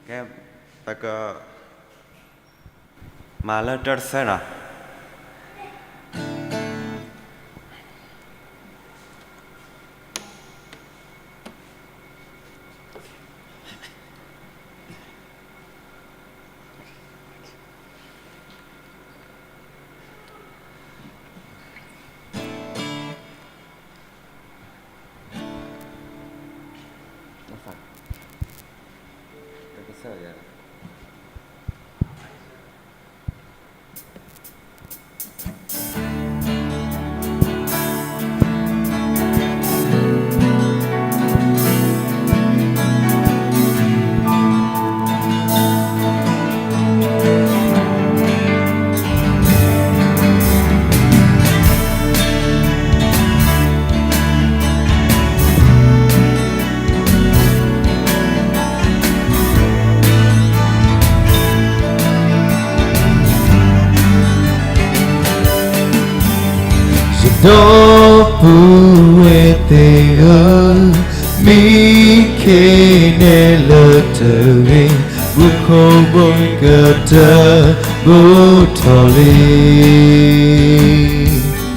ကဲ, ပကမၤလၢတၢ်တဆၢနီၤ. ဒီပုၢ်ဝဲၢ်သ့ၣ်ဧၢ, မ့ၢ်ခဲနဲလၢတဂ့ၤ, မူခိၣ်ဘီကတၢၢ်ဘိးထီၣ်လံ.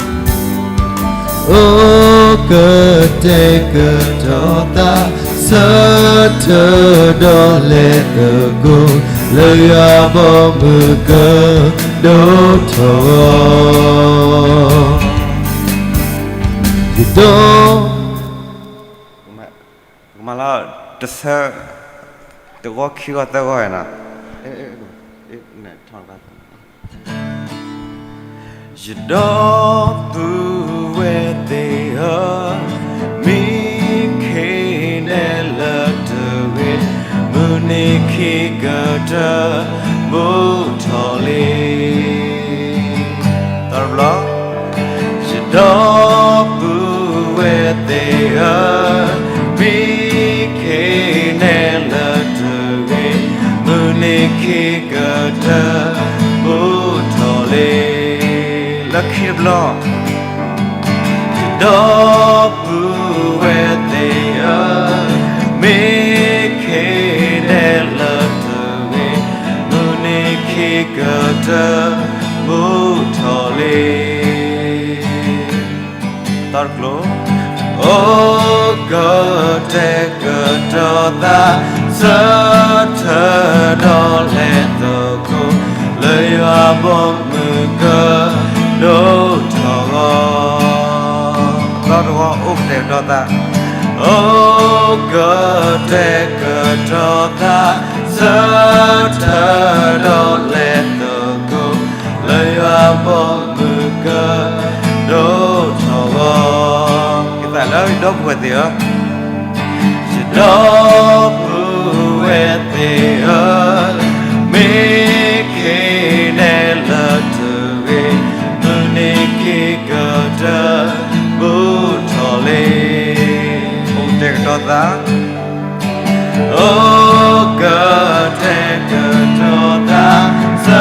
အိၣ်ကတဲာ်ကတီၤသး, ဆၢထၢၣ်ဒီးလဲၤသကိး, လၢယွၤဘီမုၢ်ကဒိၣ်ထီၣ်အီၤ. ယဒီ ကမၤလီၤ တဆၢ တဂီၢ်ခံဂီၢ်သၢဂီၢ်နီၤ. ယဒီပုၢ်ဝဲၢ်သ့ၣ်ဧၢ, မ့ၢ်ခဲနဲလၢတဂ့ၤ, မုၢ်နံၤခံကတၢၢ်ဘိးထီၣ်လံ. တဘျီ ယဒီပုၢ်ဝဲၢ်သ့ၣ်ဧၢ, မ့ၢ်ခဲနဲလၢတဂ့ၤ, မုၢ်နံၤခံကတၢၢ်ဘိးထီၣ်လံ. လၢခံတဘျီ ယဒီပုၢ်ဝဲၢ်သ့ၣ်ဧၢ, မ့ၢ်ခဲနဲလၢတဂ့ၤ, မုၢ်နံၤခံကတၢၢ်ဘိးထီၣ်လံ. တဘျီ အိၣ်ကတဲာ်ကတီၤသး, ဆၢထၢၣ်ဒီးလဲၤသကိး, လၢယွၤဘီမုၢ်ကဒိၣ်ထီၣ်အီၤ. တဘျီတဝီ အိၣ်ကတဲာ်ကတီၤသး, အိၣ်ကတဲာ်ကတီၤသး, ဆၢထၢၣ်ဒီးလဲၤသကိး, လၢယွၤဘီမုၢ်ကဒိၣ်ထီၣ်အီၤ. ကသးလၢ ယဒီပုၢ်ဝဲၢ်သ့ၣ်ဧၢ, ယဒီပုၢ်ဝဲၢ်သ့ၣ်ဧၢ, မ့ၢ်ခဲနဲလၢတဂ့ၤ, မုၢ်နံၤခံကတၢၢ်ဘိးထီၣ်လံ. အိၣ်ကတဲာ်ကတီၤသး, အိၣ်ကတဲာ်ကတီၤသး, ဆၢ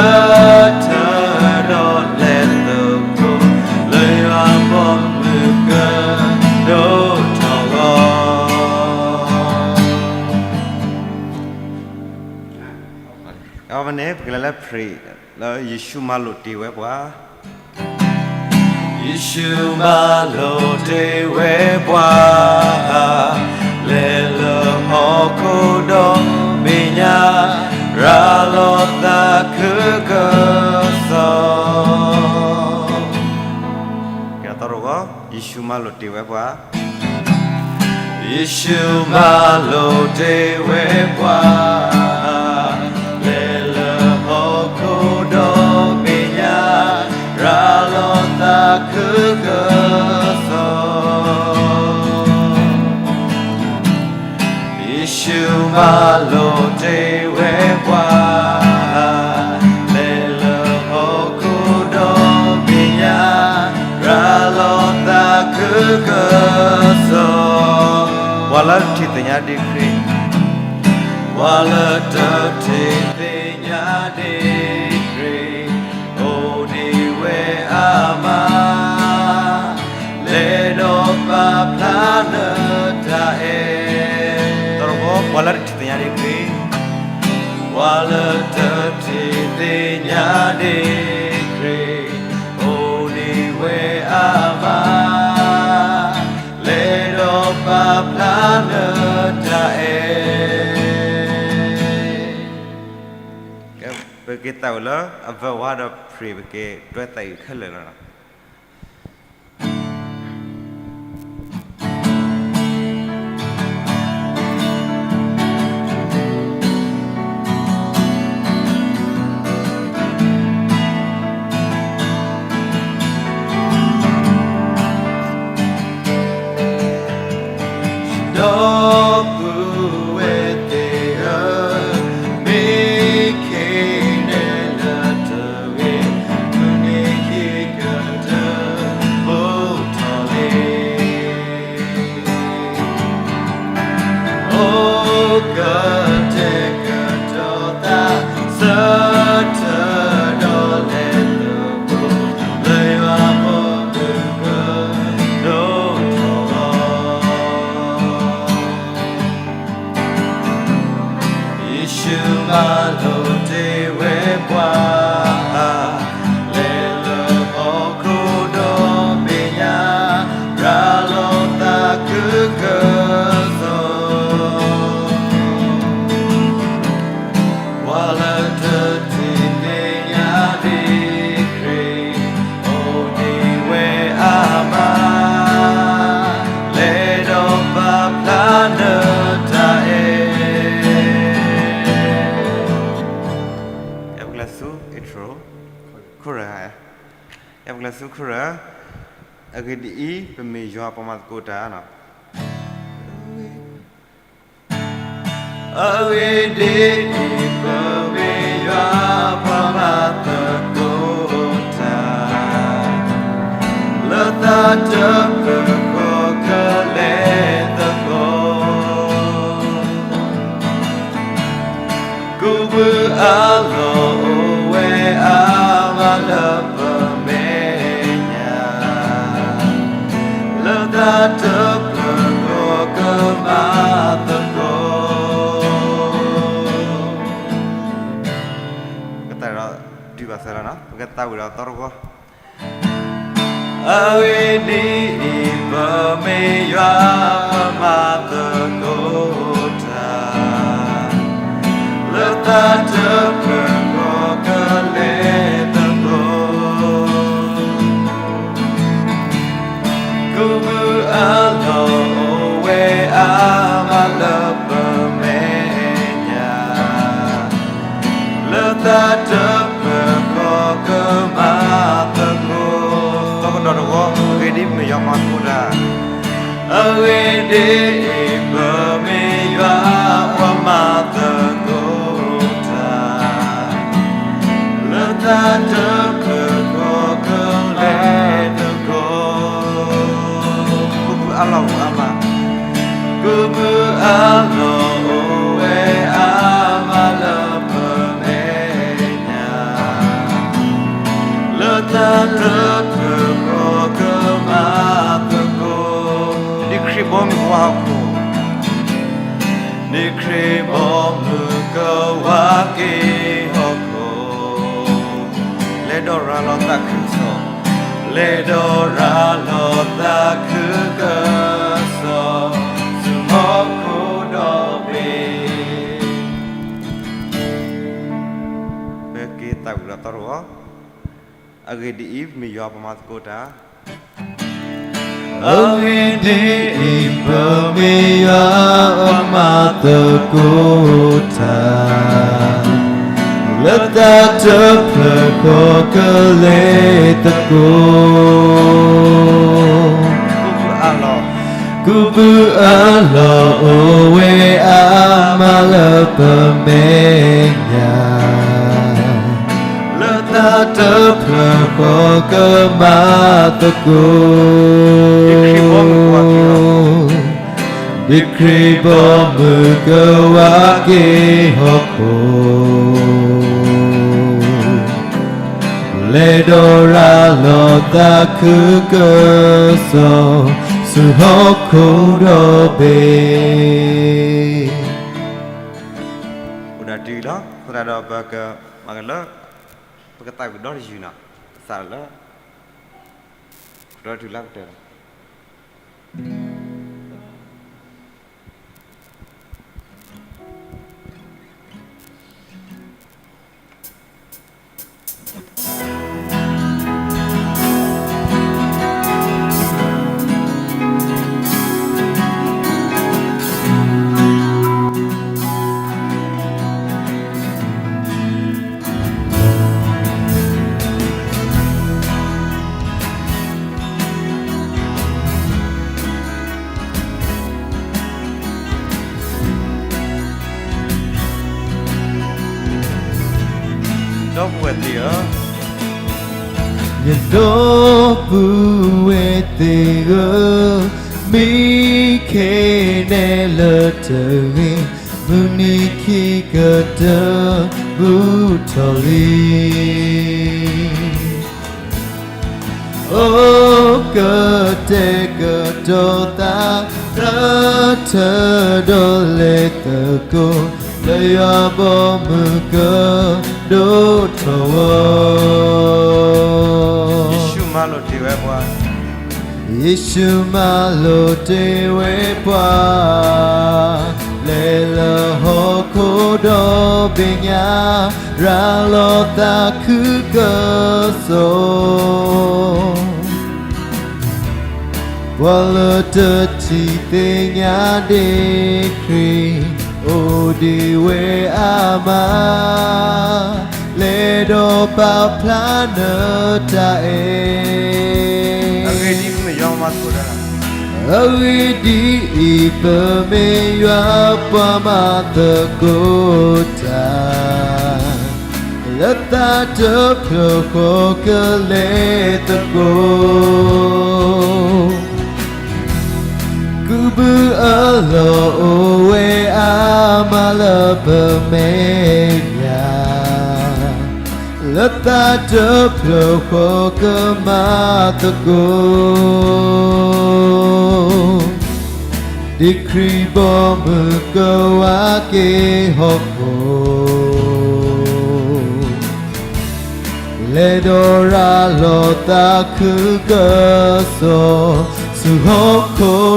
ထၢၣ်ဒီးလဲၤသကိး, လၢယွၤဘီမုၢ်ကဒိၣ်ထီၣ်အီၤ. အဝဲန့ၣ် ပကလဲၤလၢ prayer လၢယ့ၣ်ၡူးမၤလိာ်တ့ၢ်ဝဲပှၤ. ယ့ၣ်ၡူးမၤလိာ်တ့ၢ်ဝဲပှၤ, လဲၤလၢဟီၣ်ခိၣ်ဒီဘ့ၣ်ညါ, ရၤလီၤသးခုကစီၣ်. ကဲ တဘျီတဝီ, ယ့ၣ်ၡူးမၤလိာ်တ့ၢ်ဝဲပှၤ. ယ့ၣ်ၡူးမၤလိာ်တ့ၢ်ဝဲပှၤ, လဲၤလၢဟီၣ်ခိၣ်ဒီဘ့ၣ်ညါ, ရၤလီၤသးခုကစီၣ်. ယ့ၣ်ၡူးမၤလိာ်တ့ၢ်ဝဲပှၤ, လဲၤလၢဟီၣ်ခိၣ်ဒီဘ့ၣ်ညါ, ရၤလီၤသးခုကစီၣ်. ပှၤလၢတထံၣ်သ့ၣ်ညါဒံးခရံာ်, ပှၤလၢတထံၣ်သ့ၣ်ညါဒံးခရံာ်, အိၣ်ဒံးဝဲအါမး, လဲၤဒီးပာ်ဖျါနတၢ်အဲၣ်. တဘျီတဝီ, ပှၤလၢတထံၣ်သ့ၣ်ညါဒံးခရံာ်, ပှၤလၢတထံၣ်သ့ၣ်ညါဒံးခရံာ်, အိၣ်ဒံးဝဲအါမး, လဲၤဒီးပာ်ဖျါနတၢ်အဲၣ်. ပက့ၤသးဝံၤလၢအဝဲဝါဒီး prayer ပက့ၤတွဲသးအုးခဲလၢာ်လီၤ. ဒီပုၢ်ဝဲၢ်သ့ၣ်ဧၢ, မ့ၢ်ခဲနဲလၢတဂ့ၤ, မုၢ်နံၤခံကတၢၢ်ဘိးထီၣ်လံ. အိၣ်ကတဲာ်ကတီၤသး, ဆၢထၢၣ်ဒီးလဲၤသကိး, လၢယွၤဘီမုၢ်က ကျဲးစၢးခရၢၣ်, အဂ့ၢ်ဒ်အံၤ, ပမ့ၢ်ယွၤပှၤမၤသကိးတၢ်လီၤ. အဂ့ၢ်ဒ်အံၤ, ပမ့ၢ်ယွၤပှၤမၤသကိးတၢ်, လၢသးတဖျၢၣ်ဃီကလဲၤသကိး ကူးဘုအလီၢ်အိၣ်ဝဲအါမးလၢပမဲာ်ညါ, လၢတၢ်တဖျၢၣ်ဃီကမၤသကိး. ပကသးဝံၣ်ဒီးသီတဂီၤ. အဂ့ၢ်ဒ်အံၤ, ပမ့ၢ်ယွၤပှၤမၤသကိးတၢ်, လၢတၢ်တဖျၢၣ်ဃီကလဲၤသကိး ကူးဘုအလီၢ်အိၣ်ဝဲအါမးလၢပမဲာ်ညါ, လၢတၢ်တဖျၢၣ်ဃီကမၤသကိး. သီကဒီးတဂီၤ. အဂ့ၢ်ဒ်အံၤ, ပမ့ၢ်ယွၤပှၤမၤသကိးတၢ်, အဂ့ၢ်ဒ်အံၤ, ပမ့ၢ်ယွၤပှၤမၤသကိးတၢ်, လၢတၢ်တဖျၢၣ်ဃီကလဲၤသကိး ကူးဘုအလီၢ်အိၣ်အါမး, ကူးဘုအလီၢ်အိၣ်ဝဲအါမးလၢပမဲာ်ညါ, လၢတၢ်တဖျၢၣ်ဃီကမၤသကိး. ဒ်ခရံာ်ဘီမုၢ်ကဝါဟီၣ်ခိၣ်, ဒ်ခရံာ်ဘီမုၢ်ကဝါက့ၤဟီၣ်ခိၣ်, လဲၤဒီးရၤလီၤသးခုကစီၣ်, လဲၤဒီးရၤလီၤသးခုကစီၣ်, ဆူဟီၣ်ခိၣ်ဒီဘ့ၣ်. ပကသးဝံၣ်ဒီးသီတဂီၤ. အဂ့ၢ်ဒ်အံၤ, ပမ့ၢ်ယွၤပှၤမၤသကိးတၢ်, အဂ့ၢ်ဒ်အံၤ, ပမ့ၢ်ယွၤပှၤမၤသကိးတၢ်, လၢတၢ်တဖျၢၣ်ဃီကလဲၤသကိး ကူးဘုအလီၢ်အိၣ်ဝဲအါမးလၢပမဲာ်ညါ, လၢတၢ်တဖျၢၣ်ဃီကမၤသကိး, ဒ်ခရံာ်ဘီမုၢ်ကဝါက့ၤဟီၣ်ခိၣ်, လဲၤဒီးရၤလီၤသးခုကစီၣ်, ဆူဟီၣ်ခိၣ်ဒီဘ့ၣ်. အိၣ်ဒၣ်တုၤလီၤ. သရၣ်ဒီးပကမၤကလၢ, ပကသးဝံၣ်ဒီတယုၢ်နီၤ, သးလၢ, ကဒီတုၤလၢကတၢၢ်လီၤ. ဒီပုၢ်ဝဲၢ်သ့ၣ်ဧၢ, ယဒီပုၢ်ဝဲၢ်သ့ၣ်ဧၢ, မံခ့နဲလၢတဂ့ၤ, မုၢ်နံၤခံကတၢၢ်ဘူးထီၣ်လံ. အိၣ်ကတဲာ်ကတီၤသး သၢထၢၣ်ဒီးလဲၤသကိး လၢယွၤဘီမုၢ်ကဒိၣ်ထီၣ်ဝဲ. ယ့ၣ်ၡူးမၤလိာ်တ့ၢ်ဝဲပှၤ, ယ့ၣ်ၡူးမၤလိာ်တ့ၢ်ဝဲပှၤ, လဲၤလၢဟီၣ်ခိၣ်ဒီဘ့ၣ်ညါ ရၤလီၤသးခုကစီၣ် ပှၤလၢတထံၣ်သ့ၣ်ညါဒ့ၣ်ခရံာ် အိၣ်ဒံးဝဲအါမး, လဲၤဒီးပာ်ဖျါနတၢ်အဲၣ်, အဂ့ၢ်ဒ်အံၤ, ပမ့ၢ်ယွၤပှၤမၤသကိးတၢ်, လၢသးတဖျၢၣ်ဃီကလဲၤသကိး ကုၢ်ဘုအလီၢ်အိၣ်ဝဲအါမးလၢပမဲာ်ညါ, လၢသးတဖျၢၣ်ဃီကမၤသကိး, ဒ်ခရံာ်ဘီမုၢ်ကဝါက့ၤဟီၣ်ခိၣ် လဲၤဒီးရၤလီၤသးခုကစီၣ် ဆူဟီၣ်ခိၣ်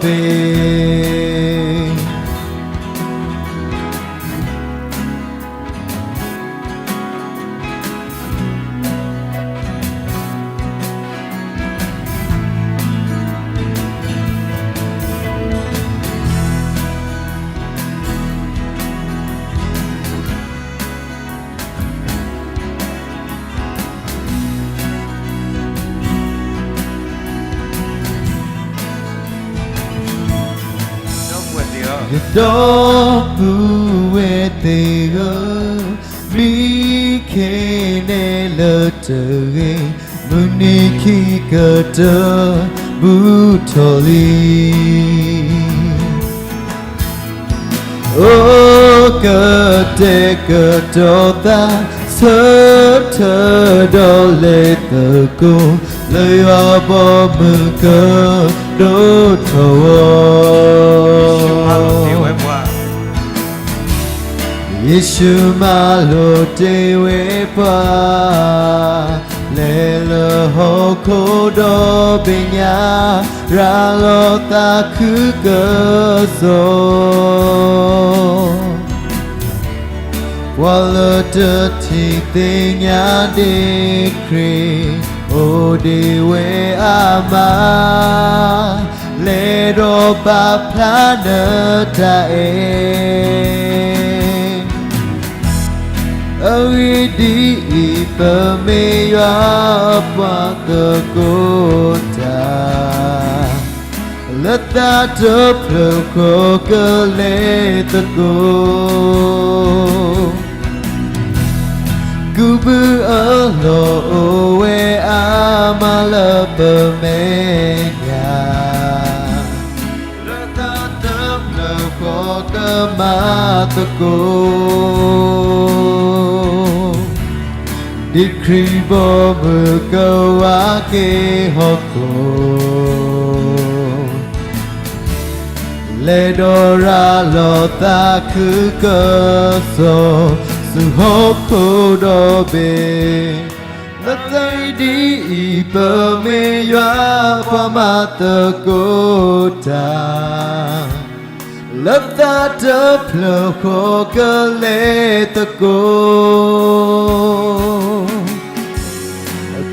ဒီဘ့ၣ်. ဒီပုၢ်ဝဲၢ်သ့ၣ်ဧၢ, မံခ့န့ၣ်လၢတဂ့ၤ, မုၢ်နံၤခံကတၢၢ် ဘူးထီၣ်လံ. အိၣ်ကတဲာ်ကတီၤသး ဆၢထၢၣ်ဒီးလဲၤသကိး လၢယွၤဘီမုၢ်ကဒိၣ်ထီၣ်အီၤ. ယ့ၣ်ၡူးမၤလိာ်တ့ၢ်ဝဲပှၤ လဲၤလၢဟီၣ်ခိၣ်ဒီဘ့ၣ်ညါ ရၤလီၤသးခုကစီၣ် ပှၤလၢတထံၣ်သ့ၣ်ညါဒ့ခရံာ် အိၣ်ဒံးဝဲအါမး လဲၤဒီးပာ်ဖျါနတၢ်အဲၣ်. အဂ့ၢ်ဒ်အံၤ, ပမ့ၢ်ယွၤပှၤသကိးတၢ်, လၢသးတဖျၢၣ်ဃီကလဲၤသကိး ကုၢ်ဘုအလီၢ်အိၣ်ဝဲအါမးလၢပမဲာ်ညါ, လၢသးတဖျၢၣ်ဃီကမၤသကိး ဒ်ခရံာ်ဘီမုၢ်ကဝါက့ၤဟီၣ်ခိၣ် လဲၤဒီးရၤလီၤသးခုကစီၣ် ဆူဟီၣ်ခိၣ်ဒီဘ့ၣ်. လၢတၢ်အံၤဒ်အံၤ, ပမ့ၢ်ယွၤပှၤမၤသကိးတၢ်, လၢသးတဖျၢၣ်ဃီကလဲၤသကိး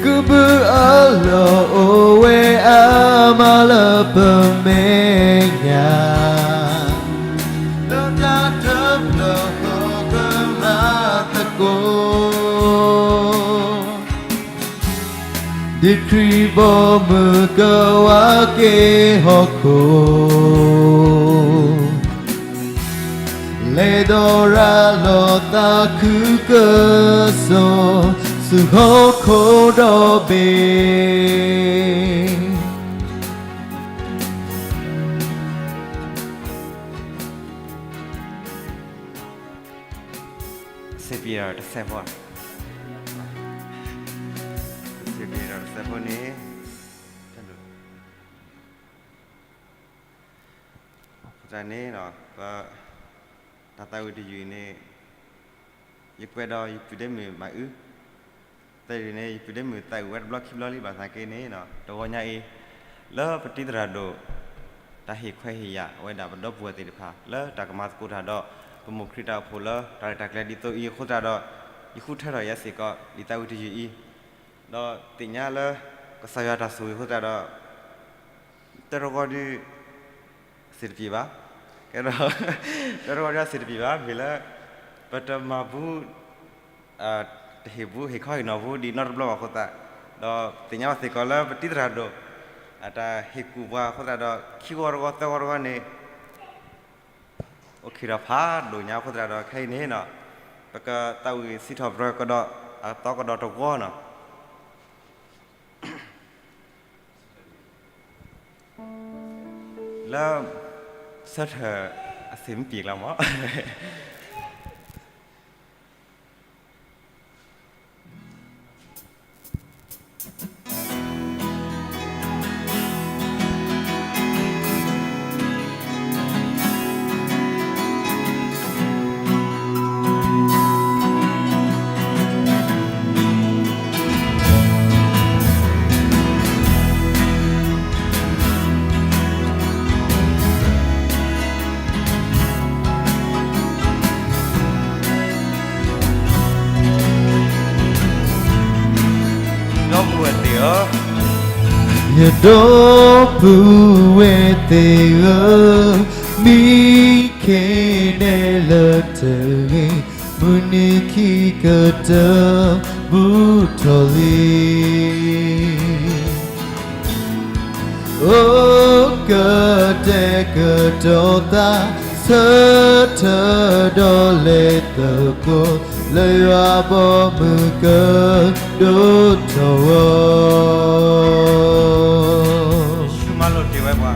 ကုၢ်ဘုအလီၢ်အိၣ်ဝဲအါမးလၢပမဲာ်ညါ, လၢသးတဖျၢၣ်ဃီကမၤသကိး ဒ်ခရံာ်ဘီမုၢ်ကဝါက့ၤဟီၣ်ခိၣ် လဲၤဒီးရၤလီၤသးခုကစီၣ် ဆူဟီၣ်ခိၣ်ဒီဘ့ၣ်. စံးဘျုးတစဲးဖိ, စံးဘျုးတစဲးဖိန့ၣ်, တၢ်န့ၣ်, ပ, တၢ်သးဝံၣ်တယုၢ်အံၤန့ၣ်, ယကွဲးဒီးယပုၢ်ဒ့မုၣ်မၤအု, သးအံၤန့ၣ် ယပုၢ်ဒ့မုၣ်သးဝံၣ်ဝဲတဘျီခံဘျီလံ ဘၣ်ဆၣ်က့န့ၣ်, တဂီၤညါအံၤ, လၢပတံၤသရၣ်ဒိၣ် တၢ်ဟ့ၣ်ခွဲးဟ့ၣ်ယာ်ဝဲဒၣ်ပဒီပုၢ်ဝဲၢ်သ့ၣ်တဖၣ် လၢတၢ်ကမၤသကိးတၢ်ဒီး ပမိၢ်ခရံာ်တၢ်အိၣ်ဖှိၣ်လၢတၢ်ရဲၣ်တၢ်ကျဲၤဒ်သိးအံၤအဃိသတးဒီး, ယဃုထၢထီၣ်ယဲစ့ၢ်ကီး လံာ်သးဝံၣ်တယုၢ်အံၤ, ဒီးသ့ၣ်ညါလၢ ကစၢ်ယွၤတၢ်ဆိၣ်ဂ့ၤအဃိသတးဒီး, တၢ်တဂီၤဒုး စံးတပျ့ၤဘၣ်, ကဲဒီး, တၢ်တဂီၤဒုးစံးတပျ့ၤဘၣ် မ့ၢ်လၢ ပတမၤဘူး, တဟ့ၣ်ဘူးဟ့ၣ်ခီဟ့ၣ်နီၤဘူးဒံးနီတဘျီဘၣ်အဃိသတး, ဒီးသ့ၣ်ညါဘၣ်စ့ၢ်ကီးလၢပတံၤသရၣ်ဒိၣ် အတၢ်ဟ့ၣ်ကူၣ်ပှၤအဃိသတးဒီး ခံဂီၤတဂီၤသၢဂီၤတဂီၤန့ၣ် အိၣ်ခံးထီၣ်ဖးဒိၣ်ညါအဃိသတးဒီး ခဲအံၤန့ၣ်နီၤ ပကသးဝံၣ်စံးထီၣ်ပတြၢၤကဒီး အသီကဒီးတဝီနီၤ လၢ ဆၢထၢၣ် အဆင်မပြေလီၤမး ဒီပုၢ်ဝဲၢ်သ့ၣ်ဧၢ, ယဒီပုၢ်ဝဲၢ်သ့ၣ်ဧၢ, မံခ့နဲလၢတဂ့ၤ, မုၢ်နံၤခံကတၢၢ် ဘူးထီၣ်လံ အိၣ်ကတဲာ်ကတီၤသး, ဆၢထၢၣ်ဒီးလဲၤသကိး, လၢယွၤဘီမုၢ်ကဒိၣ်ထီၣ်ဝဲ, ယ့ၣ်ၡူးမၤလိာ်တ့ၢ်ဝဲပှၤ,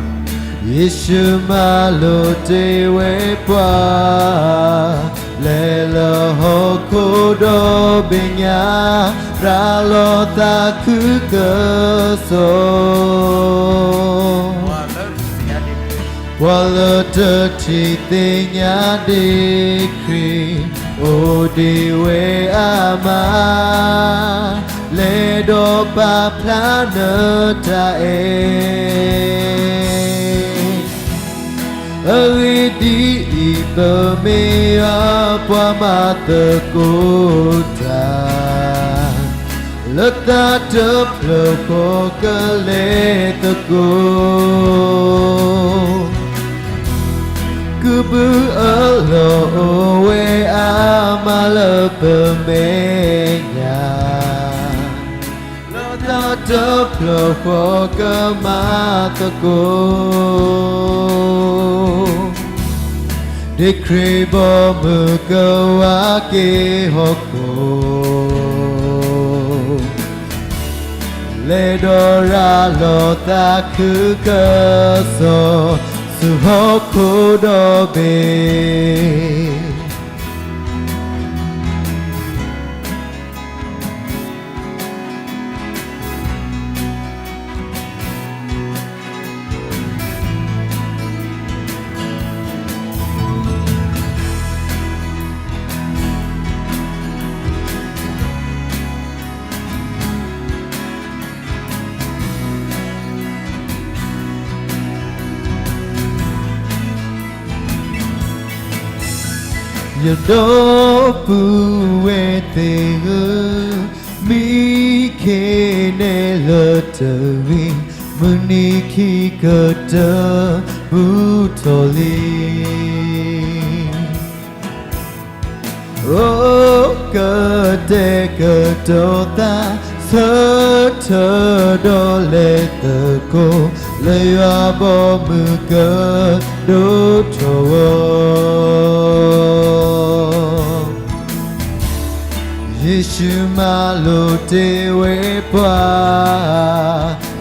ယ့ၣ်ၡူးမၤလိာ်တ့ၢ်ဝဲပှၤ လဲၤလၢဟီၣ်ခိၣ်ဒီဘ့ၣ်ညါ, ရၤလီၤသးခုကစီၣ်, ပှၤလၢတထံၣ်သ့ၣ်ညါဒ့ခရံာ်, အိၣ်ဒံးဝဲအါမး, လဲၤဒီးပာ်ဖျါနတၢ်အဲၣ် အဂ့ၢ်ဒ်အံၤ, ပမ့ၢ်ယွၤပှၤမၤသကိးတၢ်, လၢသးတဖျၢၣ်ဃီကလဲၤသကိး, ကုၢ်ဘုအလီၢ်အိၣ်ဝဲအါမးလၢပမဲာ်ညါ လၢသးတဖျၢၣ်ဃီကမၤသကိး, ဒ့ခရံာ်ဘီမုၢ်ကဝါက့ၤဟီၣ်ခိၣ်, လဲၤဒီးရၤလီၤသးခုကစီၣ်, ဆူဟီၣ်ခိၣ်ဒီဘ့ၣ် ယဒီပုၢ်ဝဲၢ်သ့ၣ်ဧၢ, မံခ့နဲလၢတဂ့ၤ, မုၢ်နံၤခံကတၢၢ် ဘူးထီၣ်လံ အိၣ်ကတဲာ်ကတီၤသး, ဆၢထၢၣ်ဒီးလဲၤသကိး, လၢယွၤဘီမုၢ်ကဒိၣ်ထီၣ်ဝဲ, ယ့ၣ်ၡူးမၤလိာ်တ့ၢ်ဝဲပှၤ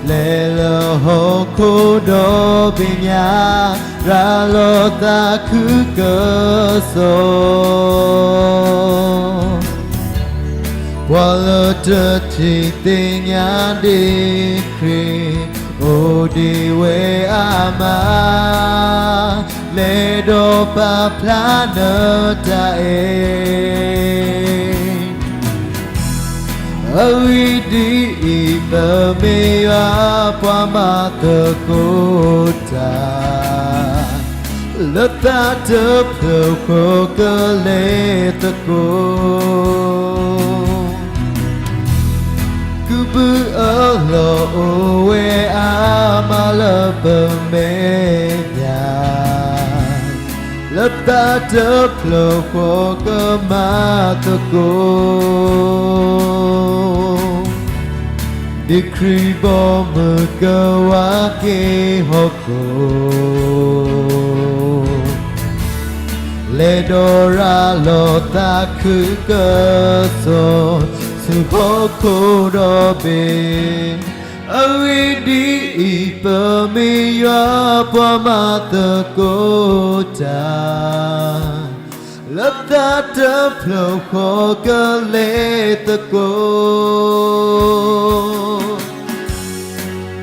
လဲၤလၢဟီၣ်ခိၣ်ဒီဘ့ၣ်ညါ, ရၤလီၤသးခုကစီၣ်, ပှၤလၢတထံၣ်သ့ၣ်ညါဒ့ခရံာ်, အိၣ်ဒံးဝဲအါမး လဲၤဒီးပာ်ဖျါနတၢ်အဲၣ် အဂ့ၢ်ဒ်အံၤ, ပမ့ၢ်ယွၤပှၤမၤသကိးတၢ်, လၢသးတဖျၢၣ်ဃီကလဲၤသကိး, ကုၢ်ဘုအလီၢ်အိၣ်ဝဲအါမးလၢပမဲာ်ညါ, လၢ လၢသးတဖျၢၣ်ဃီကမၤသကိး, ဒ်ခရံာ်ဘီမုၢ်ကဝၤက့ၤဟီၣ်ခိၣ်, လဲၤဒီးရၤလီၤသးခုကစီၣ်ဆူဟီၣ်ခိၣ်ဒီဘ့ၣ်, အဂ့ၢ်ဒ်အံၤ, ပမ့ၢ်ယွၤပှၤမၤသကိးတၢ် လၢသးတဖျၢၣ်ဃီကလဲၤသကိး,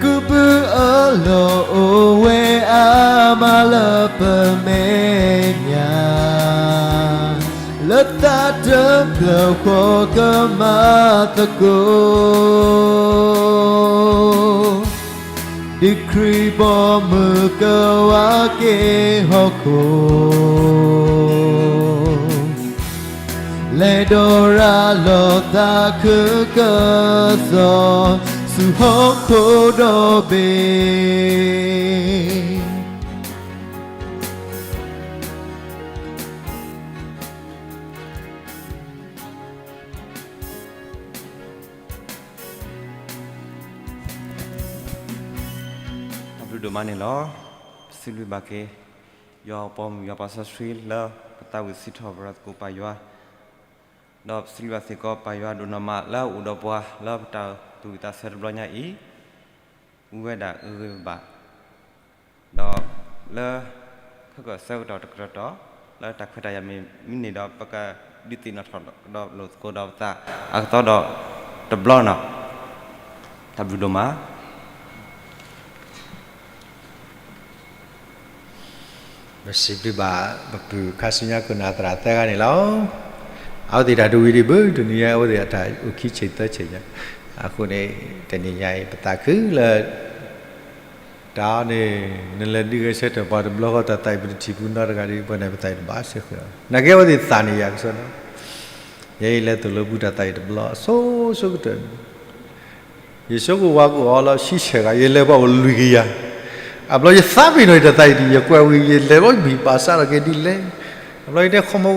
ကုၢ်ဘုအလီၢ်အိၣ်ဝဲအါမးလၢပမဲာ်ညါ, လၢသးတဖျၢၣ်ဃီကမၤသကိး, ဒ်ခရံာ်ဘီမုၢ်ကဝၤက့ၤဟီၣ်ခိၣ်, လဲၤဒီးရၤလီၤသးခုကစီၣ်ဆူဟီၣ်ခိၣ်ဒီဘ့ၣ်. တၢ်ဘျုးဒိၣ်မးန့ၣ်လီၤ. ပစံးဘျုးဘၣ်က့ၤ ယွၤပိာ်မုၣ် ယွၤပှၤစီဆှံလၢ ပသးဝံၣ်စံးထီၣ်ပတြၢၤသကိးပၢ်ယွၤ, ဒီးပစံးဘျုးဘၣ်စ့ၢ်ကီးပၢ်ယွၤဒိၣ်နီၢ်မးလၢအအိၣ်ဒီးပှၤလၢပတၢ်သူၣ်ဝံၣ်သးဆၢတဘျီညါအံၤ, အူဝဲဒၣ်ဂ့ၤဂ့ၤဘၣ်ဘၣ် ဒီးလၢ ခဲကီၢ်ဆၢကတီၢ်တကတီၢ်တီၢ် လၢတၢ်ခွဲးတၢ်ယာ်မ့ၢ်မနုၤန့ၣ်ဒီး ပကဒုးသ့ၣ်နီၣ်ထီၣ်ဒီးလိာ်သကိးဒီးပသးအကတီၢ်ဒီးတဘျီနီၤ. တၢ်ဘျုးဒိၣ်မး. ပစံးဘျုးဘၣ် ပပုၢ်ခါဆူညါခိၣ်နၢ်သရၣ်သၢဂၤန့ၣ်လီၤ. အဝဲသ့ၣ်တၢ်တဝံၤဒံးဘၣ် တနံၤညါအဝဲသ့ၣ်အတၢ်အိၣ်ခံဆံသၢဆံညါ, အဃိန့ၣ် တနံၤညါအံၤ ပသးခုလၢ တၢ်အီၤန့ၣ် နလဲၤဒုးဂဲၤဆၢထၢၣ်ပှၤတဘျီဃီ တၢ်သးအံၤပတထံၣ်ပူၤနီတဂၤဒီး ပှၤန့ၣ်ပသးအံၤတဘၣ်စ့ၢ်ကီး, နာ်က့အဝဲသ့ၣ်သးန့ၣ်ယၤကစီဒီ, ယဲအံၤလဲၤသိၣ်လိပူၤတၢ်သးအံၤတဘျီ အဆိဆိကတၢၢ်န့ၣ် ယဆိကမိၣ်ဝၤကအိၣ်အီၤလီၤဆံဆဲၣ်ဂၤ ယလဲၤပှၤအိၣ်လွံၢ်ကယၤ, အဘျီယသးပ့ၤနီၣ်ယတၢ်သးအံၤဒံး ယကွဲးဝံၤ ယလဲၤဘီမံၤပာ်စးထီၣ်က့ၤဒ်လဲၣ်, အဘျီယတဲခီမီ,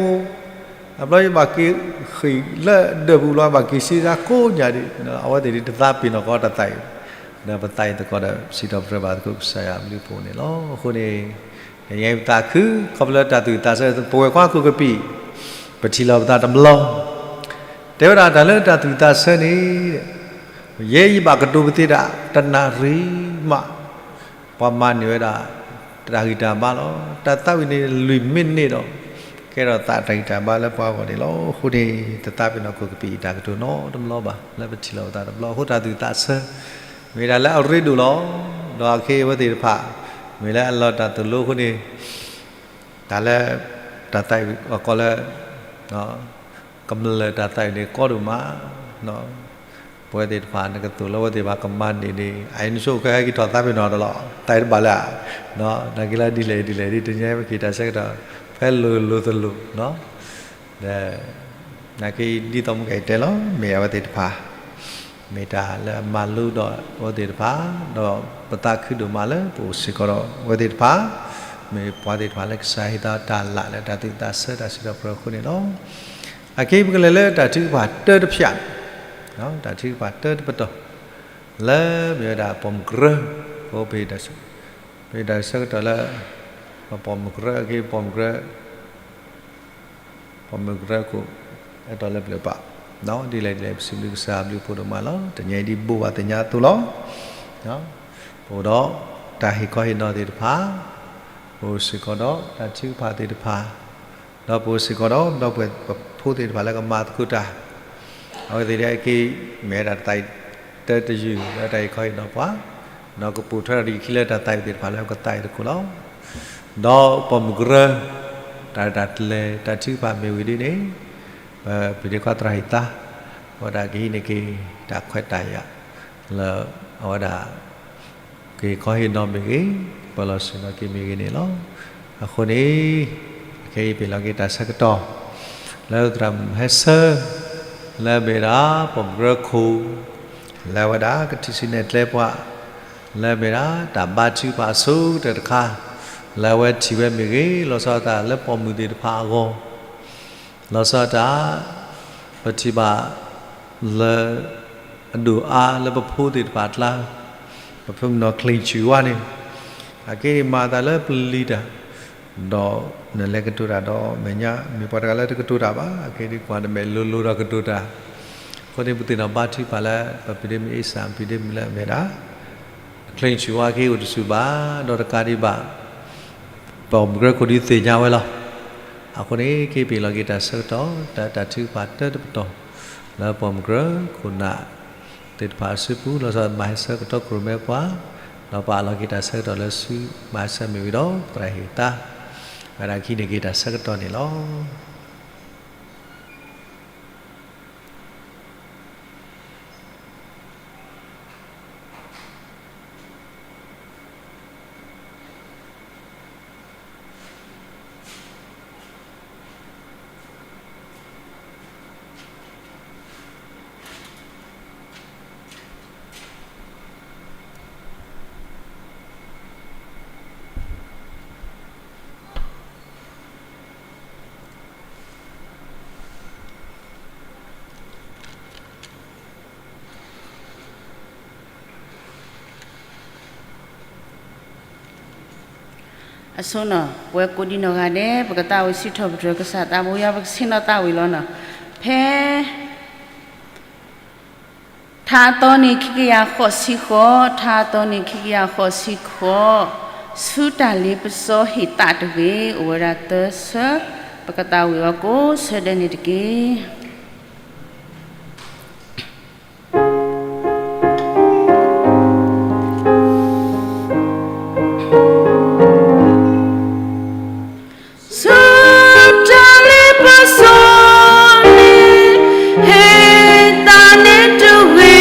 အဘျီယဘၣ်က့ၤဃ့ၢ်လၢဒၢးပူၤလီၤ ဘၣ်က့ၤစ့ဒၣ်ကိးညါဒံး, အဝဲသ့ၣ်ဒံးတသးပ့ၤနီၣ်ကီးတၢ်သးအံၤ, ဒီးပသးအံၤသကိးဒီး စံးထီၣ်ပတြၢၤဘၣ်သကိးကစၢ်ယွၤအဘျုးအဖှိၣ်န့ၣ်လီၤ. အဃိန့ၣ် ယဲပသးခု ခီဖျိလၢတၢ်သူၣ်ဝံၣ်သးဆၢ ပဝဲခွါခိၣ်ကပံာ် ပထံၣ်လိာ်ပသးတဘျီ တဲဝဲဒၣ်တၢ်လၢတၢ်သူၣ်ဝံၣ်သးဆၢန့ၣ်, ယဲယဘၣ်ကတိၤပသ့ဒၣ် တနၣ်ရံၣ်မး, ပှၤမၤန့ၢ်ဝဲဒၣ် တၢ်ဂံၢ်တၢ်ဘါလီၤ. တၢ်သးဝံၣ်န့ၣ်လွံၢ်မံးနံးဒီး ကဲထီၣ်သးတၢ်ဂံၢ်တၢ်ဘါလၢပှၤဂီၢ်န့ၣ်လီၤ. အဃိန့ၣ် တသးပ့ၤနီၣ်ခိၣ်ကပံာ်အတၢ်ကတိၤနီတဘျီဘၣ် လၢပထံၣ်လိာ်ပသးတဘျီ အဃိတၢ်သူၣ်ဝံၣ်သးဆၢ မ့ၢ်ဒၣ်လၢအရ့ဒိၣ်လီၤ. ဒီးအခဲအံၤအဝဲသ့ၣ်တဖၣ် မ့ၢ်လၢအလီၤတၢ်သိၣ်လိအဃိန့ၣ် တၢ်လၢ တၢ်သးဝံၣ်အကီၢ်လၢ ကမျၢၢ်တၢ်သးဝံၣ်န့ၣ်ကီဒိၣ်မး, ပဝဲသ့ၣ်တဖၣ် နကသိၣ်လိဝဲသ့ၣ်တဖၣ်ကမၤန့ၢ်န့ၣ် အအံၤနဆိကမိၣ်ခဲဟဲက့ၤထီၣ်သးပ့ၤနီၣ်တလီၤ သးတဘၣ်လၢ နာ်က့လၢဒ်လဲၣ်ဒ်လဲၣ်ဒ် တညါပက့ၤတၢ်ဆၢကတီၢ် ဖဲလိၤလိၤသလိၤ ဒီး နာ်က့ဒ်သိးမုၢ်ကဲတဲလီၤ မ့ၢ်အဝဲသ့ၣ်တဖၣ် မ့ၢ်တၢ်လၢအမၤလိဒီးအဝဲသ့ၣ်တဖၣ် ဒီးပသးခုဒိၣ်မးလၢပအိၣ်စ့ၢ်ကီးဒီးအဝဲသ့ၣ်တဖၣ် မ့ၢ်ပှၤသ့ၣ်တဖၣ်လၢကစၢ်ဟ့ၣ်သးတၢ်လၢ်လၢတၢ်သူၣ်ဝံၣ်သးဆၢတၢ်စံးထီၣ်ပတြၢၤအဃိန့ၣ်လီၤ. အခဲအံၤပကလဲၤလၢတၢ်ထုကဖၣ်တၢတဖျၢၣ်, တၢ်ထုကဖၣ်တၢတပတီၢ် လၢမ့ၢ်ဝဲဒၣ်ပိာ်မုၣ်ကရၢ ပ ပတၢ်ဆၢကတီၢ်လၢ ပိာ်မုၣ်ကရၢ အခဲအံၤ ပိာ်မုၣ်ကရၢ ပိာ်မုၣ်ကရၢခိၣ် အဲၣ်တီလၢပျၢၤပာ် ဒ်လဲၣ်ဒ်လဲၣ် ပစံးဘျုးကစၢ်အဘျုးအဖှိၣ်ဒိၣ်မးလီၤ. တနံၤအံၤဒ်ဘိးဘၣ်သ့ၣ်ညါအသိးလီၤ. ပအိၣ်ဒီးတၢ်ဟ့ၣ်ခီဟ့ၣ်နီၤသ့ၣ်တဖၣ်, ပအိၣ်စ့ၢ်ကီးဒီးတၢ်ထုကဖၣ်သ့ၣ်တဖၣ်, ဒီးပအိၣ်စ့ၢ်ကီးဒီး ဒီပုၢ်ဝဲၢ်ပဖိသ့ၣ်တဖၣ်လၢကမၤသကိးတၢ်, အဝဲသ့ၣ်ဒ်အံၤက့ၤ မ့ၢ်ဝဲဒၣ်တၢ်သးဝံၣ်တၢတယုၢ်လၢတၢ်ဟ့ၣ်ခီဟ့ၣ်နီၤပှၤ, ဒီးကပိာ်ထွဲဒီးယခံလၢတၢ်သးဝံၣ်သ့ၣ်တဖၣ်လၢပကသးဝံၣ်သကိးလီၤ. ဒီးပိာ်မုၣ်ကရၢ တၢ်ရဲၣ်တၢ်ကျဲၤ တၢ်ထုကဖၣ်မ့ၢ်ဝံၤဒ်န့ၣ် ပ ပဒ့ခွါသရၣ်ဟ့ၣ်သါ အဝဲဒၣ်ကဟံးန့ၢ်က့ၤတၢ်ခွဲးတၢ်ယာ် လၢအဝဲဒၣ် ကဟ့ၣ်ခီဟ့ၣ်နီၤမ့ၢ်ဂ့ၤ, ပလီၢ်ဆ့ၣ်နီၤက့ၤမ့ၢ်ဂ့ၤန့ၣ်လီၤ. အဃိန့ၣ် အခဲအံၤပဟ့ၣ်လီၤက့ၤတၢ်ဆၢကတီၢ် လၢသရၣ်မုၣ်ဟဲဆၢ လၢအမ့ၢ်ဒၣ်ပိာ်မုၣ်ကရၢခိၣ် လၢအဝဲဒၣ်ကထံၣ်ဆူနဲၣ်ကျဲပှၤ လၢအမ့ၢ်ဒၣ်တၢ်ဘါထုကဖၣ်အဆိကတၢၢ်တခါ, လၢအဝဲထံၣ်ဝဲမ့ၢ်ဂ့ၤ, လီၤဆီဒၣ်တၢ်လၢပိာ်မုၣ်သ့ၣ်တဖၣ်အဂီၢ်, လီၤဆီဒၣ်တၢ် ပထံၣ်ဘၣ်လၢ အဒိၣ်အါလၢပဖိသ့ၣ်တဖၣ်အကျါ, ပဖဲမုၢ်နီၢ် ချ့ၣ်ဆူၣ်ဝါန့ၣ်, အက့ၤမၤအသးလၢပလံၤတၢ်, ဒီးနလဲၤကတိၤတၢ်ဒီးမဲာ်ညါ မ့ၢ်ပှၤတဂၤလၢတကတိၤတၢ်ဘၣ်, အက့ၤဒ်ကွၢ်တမဲာ်လိၤလိၤဒီးကတိၤတၢ်, အဃိန့ၣ် ပသ့ၣ်နီၣ်ဘါထုကဖၣ်လၢ ပဖံးဒ့မုၣ်အ့ၣ်စၢ် ဖံးဒ့မုၣ်လၢအမ့ၢ်ဒၣ် ချ့ၣ်ဆူၣ်ဝါက့ၤအိၣ်တဆူၣ်ဘၣ်, ဒီးတကးဒံးဘၣ် ပိာ်မုၣ်ကရၢခိၣ်ဒုးသ့ၣ်ညါဝဲလီၤ. အဃိန့ၣ် က့ၤပ့ၤလီၤက့ၤတၢ်ဆၢကတီၢ် တၢ် တၢ်ထုကဖၣ်တၢတပတီၢ် လၢပိာ်မုၣ်ကရၢခိၣ်နၢ်သ့ၣ်တဖၣ်အစုပူၤ လီၤဆီဒၣ်တၢ်မၤဟဲဆၢကတီၢ် ကရူၢ်မဲပှၤ, ဒီးပအးလီၤက့ၤတၢ်ဆၢကတီၢ်လၢဆူမၤစၢၤမ့ၢ်ဝံၤဒီး သရၣ်ဟ့ၣ်သါ ဝဲဒၣ်ခံန့ၣ်က့ၤတၢ်ဆၢကတီၢ်န့ၣ်လီၤ. အဆိနီၤ ပဝဲကိးဒံနီၢ်ဂၤဒဲး ပကသးဝံၣ်စံးထီၣ်ပတြၢၤကစၢ်သးဘိယွၤ ပကဆ့ၣ်နီၤသးဝံၣ်လီၤနီၤ. ဖဲ ထါအသီန့ၣ် ခံကယၤဃိးဆံဃိး, ထါအသီန့ၣ် ခံကယၤဃိးဆံဃိး, ဆူတၢ်လ့ပစီဟ့ၣ်သးတဂ့ၤ, အိၣ်ဝဲဒၣ်သၢဆၢ, ပကသးဝံၣ်အီၤကိးဆၢဒဲးန့ၣ်တက့ၢ်. ဆူတၢ်လ့ပစီန့ၣ် ဟ့ၣ်သးန့ၣ်တဂ့ၤ,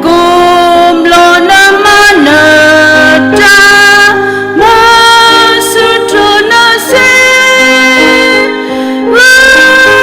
ကိးဘျီနမၤနၢၤတၢ် မၤဆူၣ်ထီၣ်နၤစ့ၢ် ဝဲ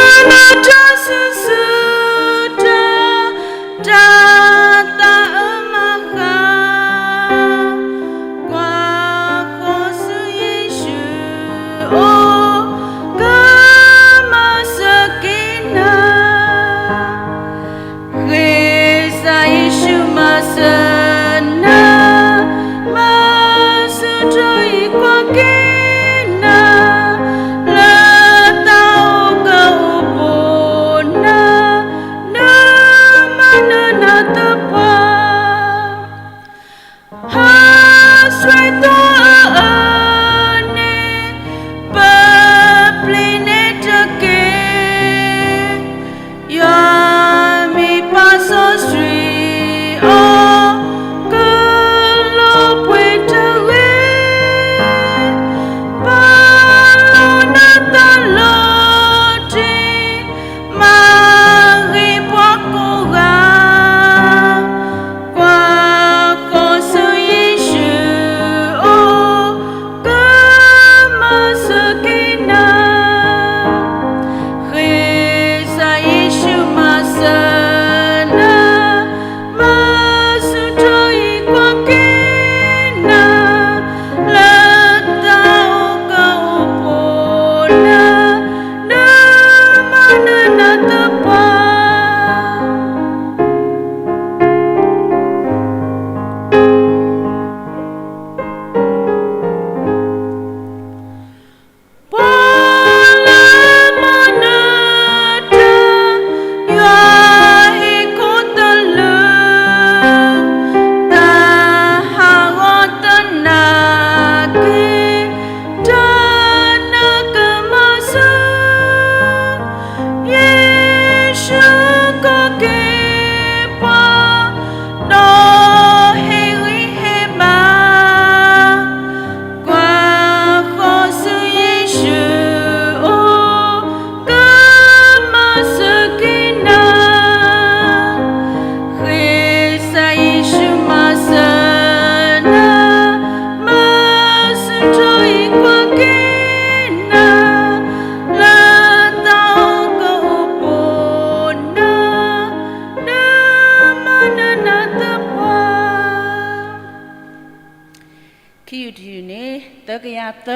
သၢ,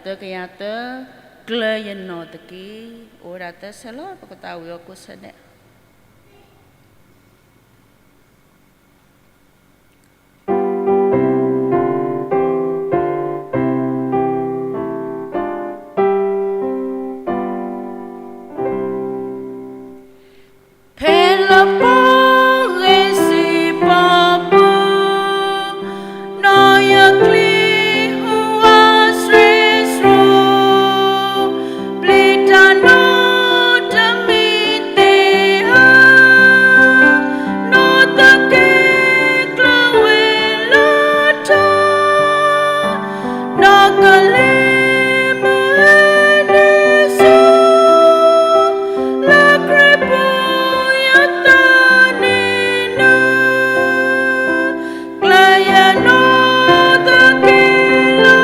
သၢကယၤသၢ, ကျၢၤယနီၢ်သက့, အိၣ်ဝဲဒၣ်သၢဆၢလီၤ ပကသးဝံၣ်အီၤကိးဆၢဒဲး. ဖဲလၢပှၤဂ့ၤစံးပှၤပူၤ, နီၢ်ယကျ့ဟူးဝးဆှဲးဆှီ, ပျံၤတၢ်နီတမံၤသ့ၣ်ဧၢ, နီၢ်သက့ကျၢၤဝဲလၢထါ, နီၢ်ကလဲၤမုၢ်ဟဲန့ၣ်ဆူ လၢခရံာ်ပူၤယသးန့ၣ်နုာ်, ကျၢၤယနီၢ်သက့လၢ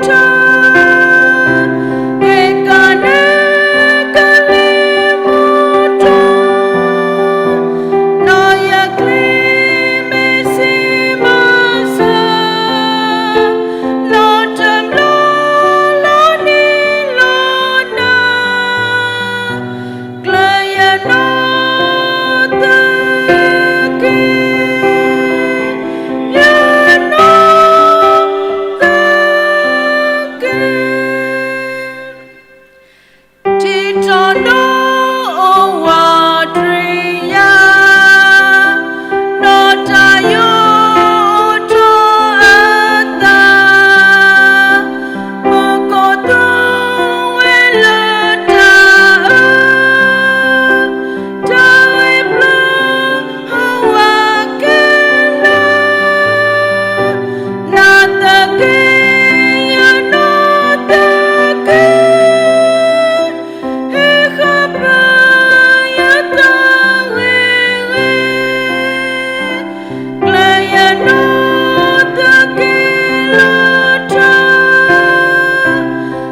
ထါ, ဂ့ၤကန့ၣ်ကလဲၤမူထီၣ်, နီၢ်ယကျ့မ့ၢ်စံးဘၣ်စၢၤ, နီၢ်တဘျီလီၤန့ၣ်လီၤနၤ ကျၢၤယနီၢ်သက့, ယနီၢ်သက့, ထံထီၣ်နီၢ်အိၣ်ဝးတြံၤယၤ, နီၢ်တၢ်ယိးအိၣ်ထီၣ်အသး မူခိၣ်သူဝဲလၢတၢ်အၢ, တၢ်ဂ့ၢ်ဘျုးဟူးဝးက့ၤလၢ နၤသက့ ယနီၢ်သက့, ဟ့ၣ်ဃာ်ပှၤယသးဂ့ၤဂ့ၤ ကျၢၤယနီၢ်သက့လၢထါ,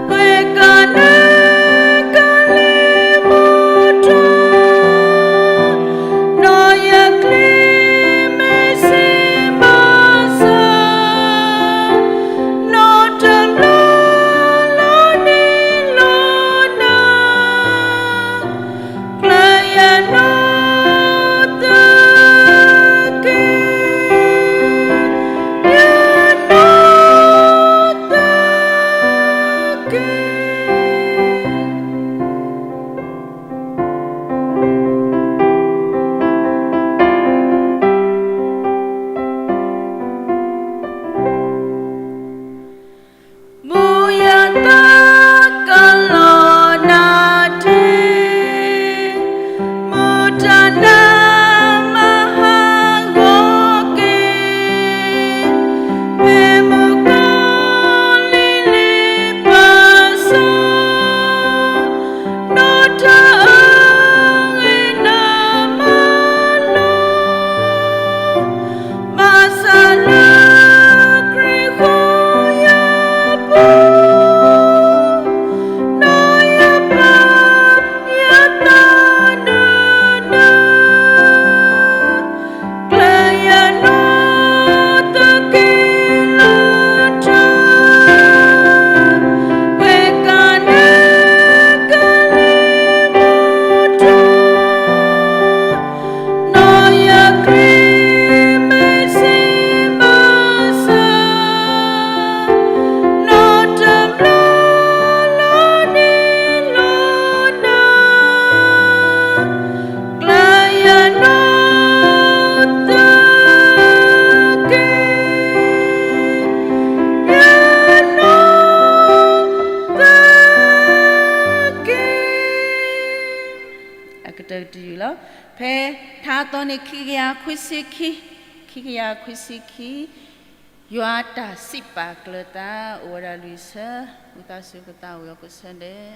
ဂ့ၤကန့ၣ်ကလဲၤမူထီၣ်, နီၢ်ယကျ့မ့ၢ်စံးဘၣ်စၢၤ, နီၢ်တဘျီလီၤန့ၣ်လီၤနၤ ကျၢၤယနီၢ်သက့, ယနီၢ်သက့. မူယသးကလီၤနၤတ့ၢ်, မူတၢ်နးမၤဟးဂီၤက့ၤ, ဖဲမုၣ်ကီၤလံၤလ့ပၢ်စီၤ, နီၢ်တၢ်အၢဂ့ၤနၤမၤလီၤ ဘၣ်ဆၣ်လၢခရံာ်ဃိယၤပူၤ, နီၢ်ယပၢ်ယသးနုာ်နုာ်, ကျၢၤယနီၢ်သက့လၢထါ, ဝဲကန့ၣ်ကလဲၤမူထီၣ် နီၢ်ယကျ့မ့ၢ်စံးဘၣ်စၢၤ, နီၢ်တဘျီလီၤန့ၣ်လီၤနၤ, ကျၢၤယနီၢ်သက့, ယနီၢ်သက့. အကတၢၢ်တယုၢ်လီၤ. ဖဲထါသီန့ၣ် ခံကယၤခွံဆံခံ, ခံကယၤခွံဆံခံ, ယွၤတၢ်စံးပာ်ကျၢၤသး အိၣ်ဝဲဒၣ်လွံၢ်ဆၢ, ဝံသးစူၤကသးဝံၣ်အီၤကိးဆၢဒဲး.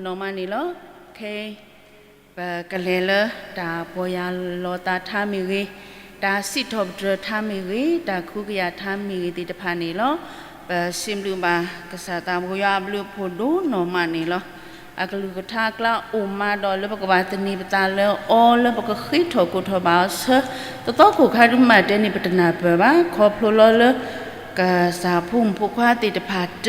နီၢ်မးန့ၣ်လီၤ. ခဲအံၤ ပကလဲၤလၢတၢ်ပီၢ်ယၢ်လီၤသးထါမ့ၢ်ဂ့ၤ, တၢ်စံးထီၣ်ပတြၢၤထါမ့ၢ်ဂ့ၤ, တၢ်ခူကယာ်ထါမ့ၢ်ဂ့ၤသ့ၣ်တဖၣ်န့ၣ်လီၤ. ပစံးဘျုးဘၣ်ကစၢ်သးဘိယွၤအဘျုးအဖှိၣ်ဒိၣ်နီၢ်မးန့ၣ်လီၤ. အကလုၢ်ကထါအကျါအိၣ်မးဒီးလၢပကဘၣ်သန့ၤပသးလၢအီၤ လၢပကဃ့ထီၣ်ကိးထီၣ်ဘၣ်အီၤဆၢ သသီခိၣ်ခါဒုးမးတဲန့ၣ် ပတနၢ်ပၢၢ်ဘၣ် ခီဖျိလီၤလၢ ကစၢ်ဖိမုၣ်ဖိခွါသ့ၣ်တဖၣ်တ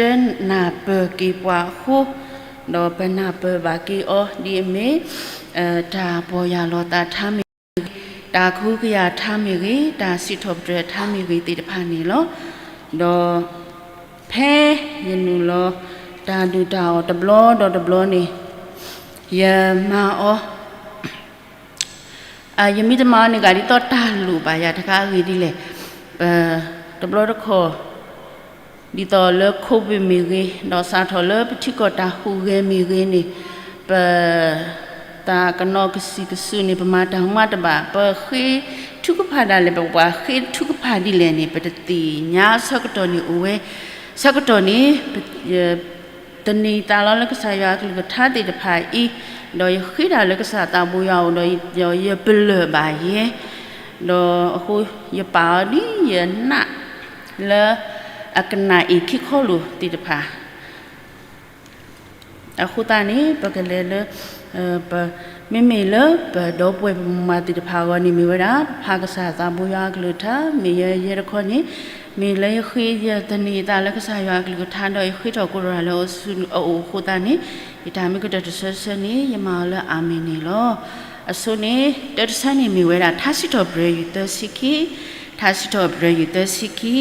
နၢ်ပၢၢ်က့ၤပှၤအဃိ, ဒီးပနၢ်ပၢၢ်ဘၣ်က့ၤအီၤဒ်အမ့ၢ် တၢ်ပီၢ်ယၢ်လီၤသးထါမ့ၢ်ဂ့ၤ, တၢ်ခူကယာ်ထါမ့ၢ်ဂ့ၤ, တၢ်စံးထီၣ်ပတြၢၤထါမ့ၢ်ဂ့ၤသ့ၣ်တဖၣ်န့ၣ်လီၤ. ဒီးဖဲယနုာ်လီၤတၢ်ဒုၣ်တၢ်အီၣ်တဘျီဒီးတဘျီန့ၣ် ယမၤအီၤ ယမ့ၢ်တမၤအီၤန့ၣ် ဂၤဒ်သိးတၢ်လိၣ်ဘၣ်ယၤတခါအဂ့ၢ်ဒ်လဲၣ်. ပတဘျီတခီၣ် ဒ်သိးလၢ COVID မ့ၢ်ဂ့ၤ, ဒီးစးထီၣ်လၢပထံကီၢ်တၢ်ဟူးဂဲၤမ့ၢ်ဂ့ၤန့ၣ်, ပ တၢ်ကနီၣ်ကစံၣ်ကစုန့ၣ် ပမၤတၢ်မၤတဘၣ်, ပဃ့ထုကဖၣ်ဒၣ်လဲာ် ပပှၤဃ့ထုကဖၣ်ဒ်လဲၣ်န့ၣ် ပတသ့ၣ်ညါအဆၢကတီၢ်န့ၣ်အိၣ်ဝဲ. ဆၢကတီၢ်န့ၣ် သန့ၤသးလီၤလၢကစၢ်ယွၤအကလုၢ်ကထါသ့ၣ်တဖၣ်အံၤ, ဒီးယဃ့တၢ်လၢကစၢ်သးဘိယွၤအအိၣ်ဒီး ယပလၢၢ်ဘၣ်ယဲ, ဒီးအဃိယပာ်အီၤဒ်ယနၢ်လၢအကနၣ်အ့ၣ်ခံခီလိာ်သ့ၣ်တဖၣ် အဃိသတးန့ၣ် ပကလဲၤလၢ မ့မ့ၢ်လၢပဒီပုၢ်ဝဲၢ်ပမိၢ်ပၢ်သ့ၣ်တဖၣ်အဂီၢ်န့ၣ်မ့ၢ်ဝဲဒၣ် ပဖးကစၢ်သးဘိယွၤအကလုၢ်ကထါ မ့ၢ်ယဲယဲတခီန့ၣ် မ့ၢ်လၢယဃ့ယသန့ၤသးလၢကစၢ်ယွၤအကလုၢ်ကထါ ဒီးယဃ့ထီၣ်ကိးတရၢ်လၢအအိၣ်အဃိသတးန့ၣ် ယတၢ်မ့ၢ်ကတၢၢ်တဆၢဆၢန့ၣ် ယမၤအီၤလၢအၤမ့ၣ်န့ၣ်လီၤ. အဆိန့ၣ် တၢတဆၢန့ၣ်မ့ၢ်ဝဲဒၣ် ထါစံးထီၣ်ပတြၢၤယုၢ်သၢဆံခံ, ထါစံးထီၣ်ပတြၢၤယုၢ်သၢဆံခံ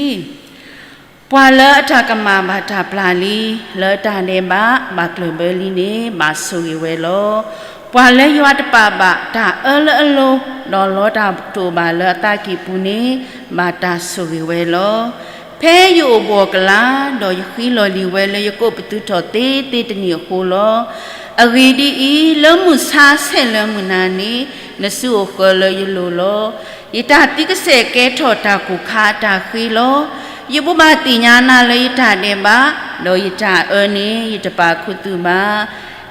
ပှၤလၢအတၢ်ကမၣ်ဘၣ်တၢ်ပျၢ်လံ, လၢတၢ်ဒဲးဘးဘၣ်ကျၢၢ်ဘၢလံန့ၣ် ဘၣ်ဆိၣ်ဂ့ၤဝဲလီၤ. ပှၤလၢယွၤတပာ်ဘၣ်တၢ်အၢလၢအလိၤ, ဒီးလီတၢ်တအိၣ်ဘၣ်လၢအသးကံၢ်ပူၤန့ၣ် ဘၣ်တၢ်ဆိၣ်ဂ့ၤဝဲလီၤ. ဖဲယအိၣ်ဘှီၣ်ကလာ်, ဒီးယဃ့လီၤလံၤဝဲလၢယကိးပသူထီၣ်သ့သ့တနံၤအဃိလီၤ. အဂ့ၢ်ဒ်အံၤ, လၢမုၢ်ဆါဆဲးလၢမုၢ်နၤန့ၣ် နစုအိၣ်ဃၢၤလၢယလိၤလီၤ. ယတၢ်သံကစဲာ်ကဲထီၣ်တၢ်ကိၢ်ခါအတၢ်ဃ့လီၤ. ယဘိးဘၣ်သ့ၣ်ညါနၤလၢယတၢ်ဒဲးဘး, ဒီးယတၢ်အၢန့ၣ် ယတပာ်ခူသူၣ်ဘၣ်.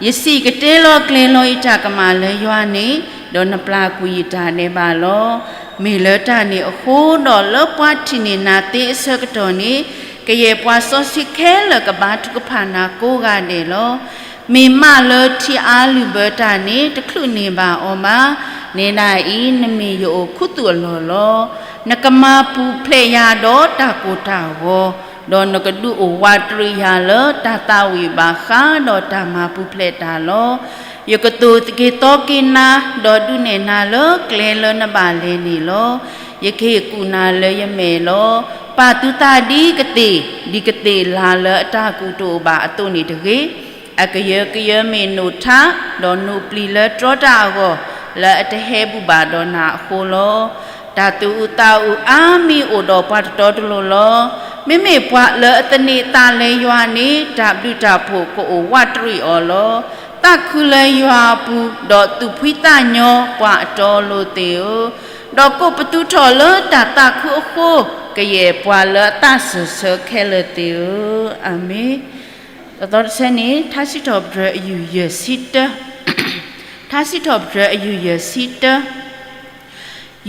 ယစံၣ်ကတဲလီၤကျဲၤလီၤယတၢ်ကမၣ်လၢယွၤန့ၣ်, ဒီးနပျၢ်ကွံာ်ယတၢ်ဒဲးဘးလီၤ. မ့ၢ်လၢတၢ်န့ၣ်အဃိ, ဒီးလၢပှၤထံၣ်န့ၢ်နၤသ့အဆၢကတီၢ်န့ၣ်, ကယဲၢ်ပှၤစီဆှံခဲလၢာ်ကဘါထုကဖၣ်နၤကိးဂၤဒဲးလီၤ. မ့ၢ်မးလၢထံအါလုၢ်ဘၢတၢ်န့ၣ် တချုးန့ၢ်ဘၣ်အီၤဘၣ်. နဲဒၣ်အံၤ နမ့ၢ်ယအိၣ်ခူသူၣ်အလီၢ်လီၤ. နကမၤပူၤဖျဲးယၤဒီးတၢ်ကိၢ်တၢ်ဂီၤ, ဒီးနကဒုးအိၣ်ဝးတရံးယၤလၢတၢ်သးဝံၣ်ဘၣ်ဃး ဒီးတၢ်မၤပူၤဖျဲးတၢ်လီၤ. ယကသိၣ်က့ၤသီက့ၤနၤ, ဒီးဒုးနဲၣ်နၤလၢကျဲလၢနဘၣ်လဲၤန့ၣ်လီၤ. ယကဟ့ၣ်ကူၣ်နၤလၢယမဲာ်လီၤ. ပာ်သုသးဒ်ကသ့ၣ်, ဒ်ကသ့ၣ်လၤလၢအတၢ်ကူၣ်တအိၣ်ဘၣ်အသိးန့ၣ်တဂ့ၤ. အကယၢကယၢမ့ၢ်နိၣ်ထါ, ဒီးနိၣ်ပျံၤလၢတြီတၢ်အဂီၢ်, လၢအတဟဲဘူၣ်ဘၣ်ဒီးနၤအဃိလီၤ. တၢ်သူၣ်အုးသးအုးအါမံၤအိၣ်ဒီးပှၤတတီတလိၤလီၤ. မ့မ့ၢ်ပှၤလၢအသန့ၤသးလၢယွၤန့ၣ် တၢ်ဘျုးတၢ်ဖှိၣ်ကအိၣ်ဝးတရံးအီၤလီၤ. သးခုလၢယွၤအပူၤ, ဒီးသူၣ်ဖှံသးညီပှၤအတီအလိၤသ့ၣ်ဧၢ, ဒီးကိးပသူထီၣ်လၢတၢ်သးခုအဃိ, ကယဲၢ်ပှၤလၢအသးစၢၢ်ဆၢခဲလၢာ်သ့ၣ်ဧၢ, အၤမ့ၣ်. တသီတဆၢန့ၣ် ထါစံးထီၣ်ပတြၢၤအယုၢ်ယဲၢ်ဆံတၢ, ထါစံးထီၣ်ပတြၢၤအယုၢ်ယဲၢ်ဆံတၢ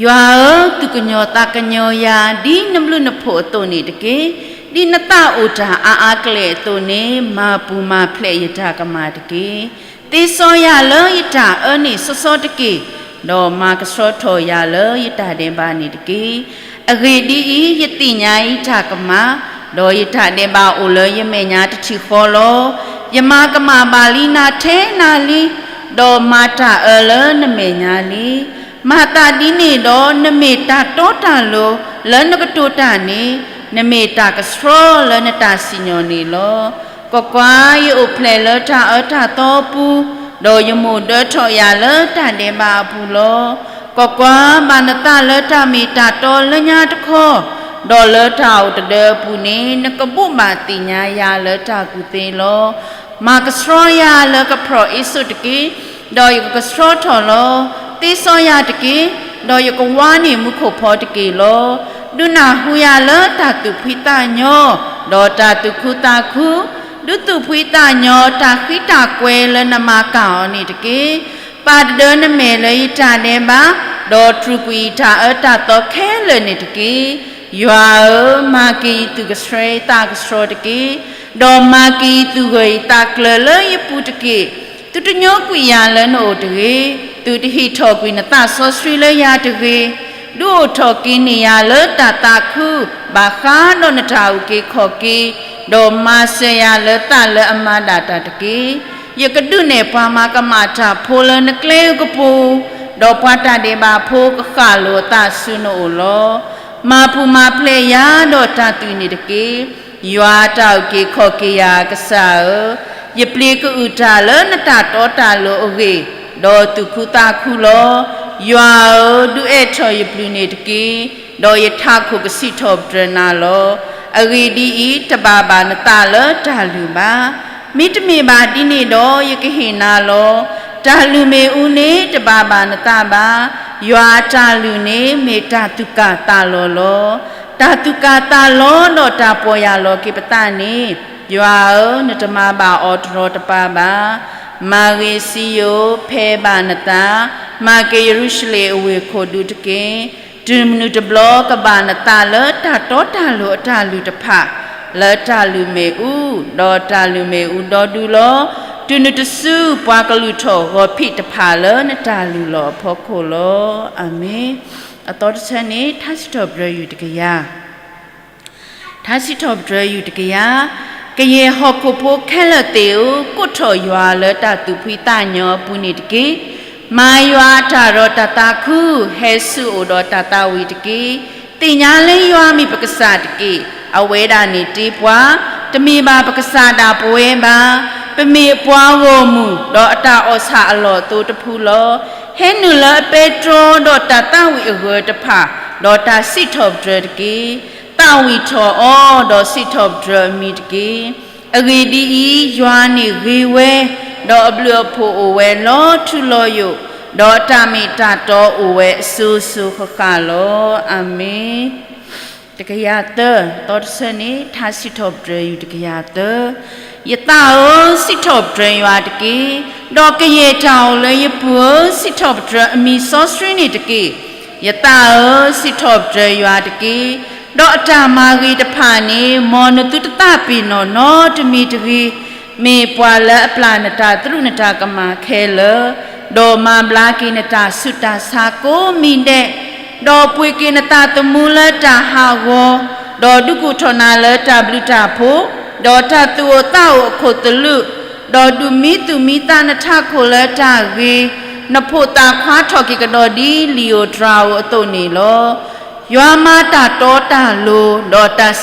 ယွၤဧၢ, သူၣ်ကညီၤသးကညီၤယၤ ဒ်နဘျုးနဖှိၣ်အသိးန့ၣ်တက့ၢ်. ဒ်နသးအိၣ်တၢ်အါအါကလဲာ်အသိးန့ၣ် မၤပူၤမၤဖျဲးယတၢ်ကမၣ်တက့ၢ်. သ့စီယၤလၢယတၢ်အၢန့ၣ်စီစီတက့ၢ်, ဒီးမၤကဆှီထီၣ်ယၤလၢယတၢ်ဒဲးဘးန့ၣ်တက့ၢ်. အဂ့ၢ်ဒ်အံၤ, ယသ့ၣ်ညါယတၢ်ကမၣ်, ဒီးယတၢ်ဒဲးဘးအိၣ်လၢယမဲာ်ညါတထံၣ်ဃီလီၤ. ယမၤကမၣ်ဘၣ်လံနၤထဲနၤလံ, ဒီးမၤတၢ်အၢလၢနမဲာ်ညါလံ. မၤသးဒ်န့ၣ်ဒီး နမ့ၢ်တၢ်တီတၢ်လိၤလၢနကတိၤတၢ်န့ၣ်, နမ့ၢ်တၢ်ကဆှီလၢနတၢ်စံၣ်ညီၣ်န့ၣ်လီၤ. ကွၢ်ကွၢ်, ယအိၣ်ဖျဲၣ်လၢတၢ်အၢတၢ်သီအပူၤ, ဒီးယမိၢ်ဒၢထီၣ်ယၤလၢတၢ်ဒဲးဘးအပူၤလီၤ. ကွၢ်ကွၢ်, ဘၣ်နသးလၢတၢ်မ့ၢ်တၢ်တီလၢညါတခီ, ဒီးလၢတၢ်အိၣ်တဒၢအပူၤန့ၣ် နကဘိးဘၣ်သ့ၣ်ညါယၤလၢတၢ်ကူၣ်သ့လီၤ. မၤကဆှီယၤလၢကဖျီၣ်အ့စိာ်တက့ၢ်, ဒီးယကကဆှီထီၣ်လီၤ. သ့စီယၤတက့ၢ်, ဒီးယကဝါန့ၢ်မူခိၣ်ဖီတက့ၢ်လီၤ. ဒုးနၢ်ဟူယၤလၢတၢ်သူၣ်ဖှံသးညီ, ဒီးတၢ်သူၣ်ခုသးခု, ဒုးသူၣ်ဖှံသးညီတၢ်ဃံတၢ်ကွဲလၢနမၤကၢ်အီၤန့ၣ်တက့ၢ်. ပာ်တဒၢနမဲာ်လၢယတၢ်ဒဲးဘး, ဒီးတြူာ်ကွံာ်ယတၢ်အၢတၢ်သီခဲလၢာ်န့ၣ်တက့ၢ်. ယွၤဧၢ, မၤက့ၤယသူၣ်ကဆှီယသးကဆှီတက့ၢ်. ဒီးမၤက့ၤယသူၣ်ဂၢၢ်ယသးကျၢၤလၢယပူၤတက့ၢ်. သုတညိကွံာ်ယၤလၢနအိၣ်တဂ့ၤ, သုတဟ့ၣ်ထီၣ်ကွံာ်နသးစီဆှံလၢယၤတဂ့ၤ. ဒုးအိၣ်ထီၣ်က့ၤန့ၢ်ယၤလၢတၢ်သးခု, ဘၣ်ဃးဒီးနတၢ်အုၣ်က့ၤခီၣ်က့ၤ, ဒီးမၤစၢၤယၤလၢသးလၢအမၤဒၣ်တၢ်တက့ၢ်. ယကဒုးနဲၣ်ပှၤမၤကမၣ်တၢ်ဖိလၢနကျဲအကပူၤ, ဒီးပှၤတၢ်ဒဲးဘးဖိကဃၣ်လိာ်အသးဆူနအိၣ်လီၤ. မၤပူၤမၤဖျဲးယၤဒီးတၢ်သွံၣ်န့ၣ်တက့ၢ်. ယွၤတၢ်အုၣ်က့ၤခီၣ်က့ၤယၤအကစၢ်ဧၢ, ယပျ့ၤကအုၣ်တၢ်လၢနတၢ်တီတၢ်လိၤအဂ့ၢ်, ဒီးသူၣ်ခုသးခုလီၤ. ယွၤဧၢ, ဒုးအဲၣ်ထီၣ်ယပျုၤန့ၣ်တက့ၢ်, ဒီးယထးခိၣ်ကစံးထီၣ်ပတြၢၤနၤလီၤ. အဂ့ၢ်ဒ်အံၤ, တဘၣ်ဘၣ်နသးလၢတၢ်လုၢ်ဘၣ်. မ့တမ့ၢ်ဘၣ်ဒ်န့ၣ်ဒီး, ယကဟ့ၣ်နၤလီၤ. တၢ်လုၢ်မ့ၣ်အူန့ၣ်တဘၣ်ဘၣ်နသးဘၣ်. ယွၤအတၢ်လုၢ်န့ၣ် မ့ၢ်တၢ်သူၣ်ကၢ်သးလီၤလီၤ. တၢ်သူၣ်ကၢ်သးလီၤဒီးတၢ်ပီၢ်ယၢ်လီၤက့ၤပသးန့ၣ်, ယွၤဧၢ, နတမၤဘၣ်အီၤတရီတပါဘၣ်. မၤဂ့ၤစံယိၣ်, ဖဲဘၣ်နသး, မၤက့ၤယရူၤၡလ့ၣ်အဝ့ၢ်ခိၣ်ဒူတက့ၢ်. တုၤမနုၤတဘျီကဘၣ်နသးလၢတၢ်တီတၢ်လိၤအတၢ်လုၢ်တဖၣ်, လၢတၢ်လုၢ်မ့ၣ်အူ, ဒီးတၢ်လုၢ်မ့ၣ်အူဒီဒူလီၤ. တုၤနုၤတစုပှၤကလုၢ်ထီၣ်ဂီၤဖံးတဖၣ်လၢနတၢ်လုၢ်လီၢ်အဖီခိၣ်လီၤ. အၤမ့ၣ်. အသီတဆၢန့ၣ် ထါစံးထီၣ်ပတြၢၤယုၢ်တကယၤ ထါစံးထီၣ်ပတြၢၤယုၢ်တကယၤ, ကယဲၢ်ဟီၣ်ခိၣ်ဖိခဲလၢာ်သ့ၣ်ဧၢ, ကိးထီၣ်ယွၤလၢတၢ်သူၣ်ဖှံသးညီအပူၤန့ၣ်တက့ၢ်. မၤယွၤအတၢ်ဒီးတၢ်သးခု, ဟဲဆူအအိၣ်ဒီးတၢ်သးဝံၣ်တက့ၢ်. သ့ၣ်ညါလၢယွၤမ့ၢ်ပကစၢ်တက့ၢ်. အဝဲဒၣ်န့ၣ်တ့ပှၤ, တမ့ၢ်ဘၣ်ပကစၢ်ဒၣ်ပဝဲဘၣ်. ပမ့ၢ်အပှၤဂီၢ်မုၢ်, ဒီးအတၢ်အီၣ်ဆၣ်အလီၢ်အသိတဖုလီၤ. ဟဲနုာ်လၢအပဲတြီဒီးတၢ်သးဝံၣ်အဂၢၢ်တဖၣ်, ဒီးတၢ်စံးထီၣ်ပတြၢၤတက့ၢ်. သးဝံၣ်ထီၣ်အီၤ, ဒီးစံးထီၣ်ပတြၢၤအမံၤတက့ၢ်. အဂ့ၢ်ဒ်အံၤ, ယွၤန့ၣ်ဂ့ၤဝဲ, ဒီးအဘျုးအဖှိၣ်အိၣ်ဝဲလီၤထူလီၤယိာ်, ဒီးအတၢ်မ့ၢ်တၢ်တီအိၣ်ဝဲအစိၤစိၤဃၣ်ဃၣ်လီၤ. အၤမ့ၣ်. တကယၤသၢ, သီတဆၢန့ၣ် ထါစံးထီၣ်ပတြၢၤယုၢ်တကယၤသၢ. ယသးဧၢ, စံးထီၣ်ပတြၢၤယွၤတက့ၢ်. ဒီးကယဲၢ်တၢ်အိၣ်လၢယပူၤဧၢ, စံးထီၣ်ပတြၢၤအမံၤစီဆှံန့ၣ်တက့ၢ်. ယသးဧၢ, စံးထီၣ်ပတြၢၤယွၤတက့ၢ်. ဒီးအတၢ်မၤဂ့ၤတဖၣ်န့ၣ်, မ်နသုတသးပ့ၤနီၣ်နီတမံၤတဂ့ၤ. မ့ၢ်ပှၤလၢအပျၢ်နတၢ်သရူးနတၢ်ကမၣ်ခဲလၢာ်, ဒီးမၤဘျါက့ၤနတၢ်ဆူးတၢ်ဆါကိးမံၤဒဲး, ဒီးပှ့ၤက့ၤနသးသမူလၢတၢ်ဟးဂီၤ, ဒီးဒုးကူၣ်ထီၣ်နၤလၢတၢ်ဘျုးတၢ်ဖှိၣ်, ဒီးတၢ်သူၣ်အိၣ်သးအိၣ်အခိၣ်သလုး, ဒီးဒုးမံသူၣ်မံသးနထးခိၣ်လၢတၢ်ဂ့ၤ, နဖိသၣ်ခွါထီၣ်က့ၤကဒီးဒ်လံာ်ဧိၤတြၤဧိၤအသိးန့ၣ်လီၤ. ယွၤမၤတၢ်တီတၢ်လိၤ, ဒီးတၢ်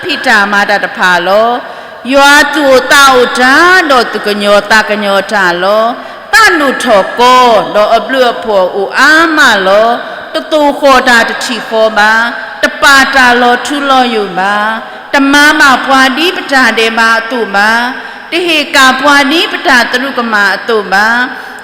ဖံးတၢ်မၤတၢ်တဖၣ်လီၤ. ယွၤသူၣ်အိၣ်သးအိၣ်တၢ်, ဒီးသူၣ်ကညီၤသးကညီၤတၢ်လီၤ. သးဒိၣ်ထီၣ်ကီ, ဒီးအဘျုးအဖှိၣ်အိၣ်အါမးလီၤ. တသိၣ်ဃီၣ်တၢ်တထံၣ်ဃီဘၣ်, တပာ်တၢ်လီၤထူလီၤယိာ်ဘၣ်, တမၤဘၣ်ပှၤဒ်ပတၢ်ဒဲးဘးအသိးဘၣ်, တဟ့ၣ်ကၣ်ပှၤဒ်ပတၢ်သရူးကမၣ်အသိးဘၣ်.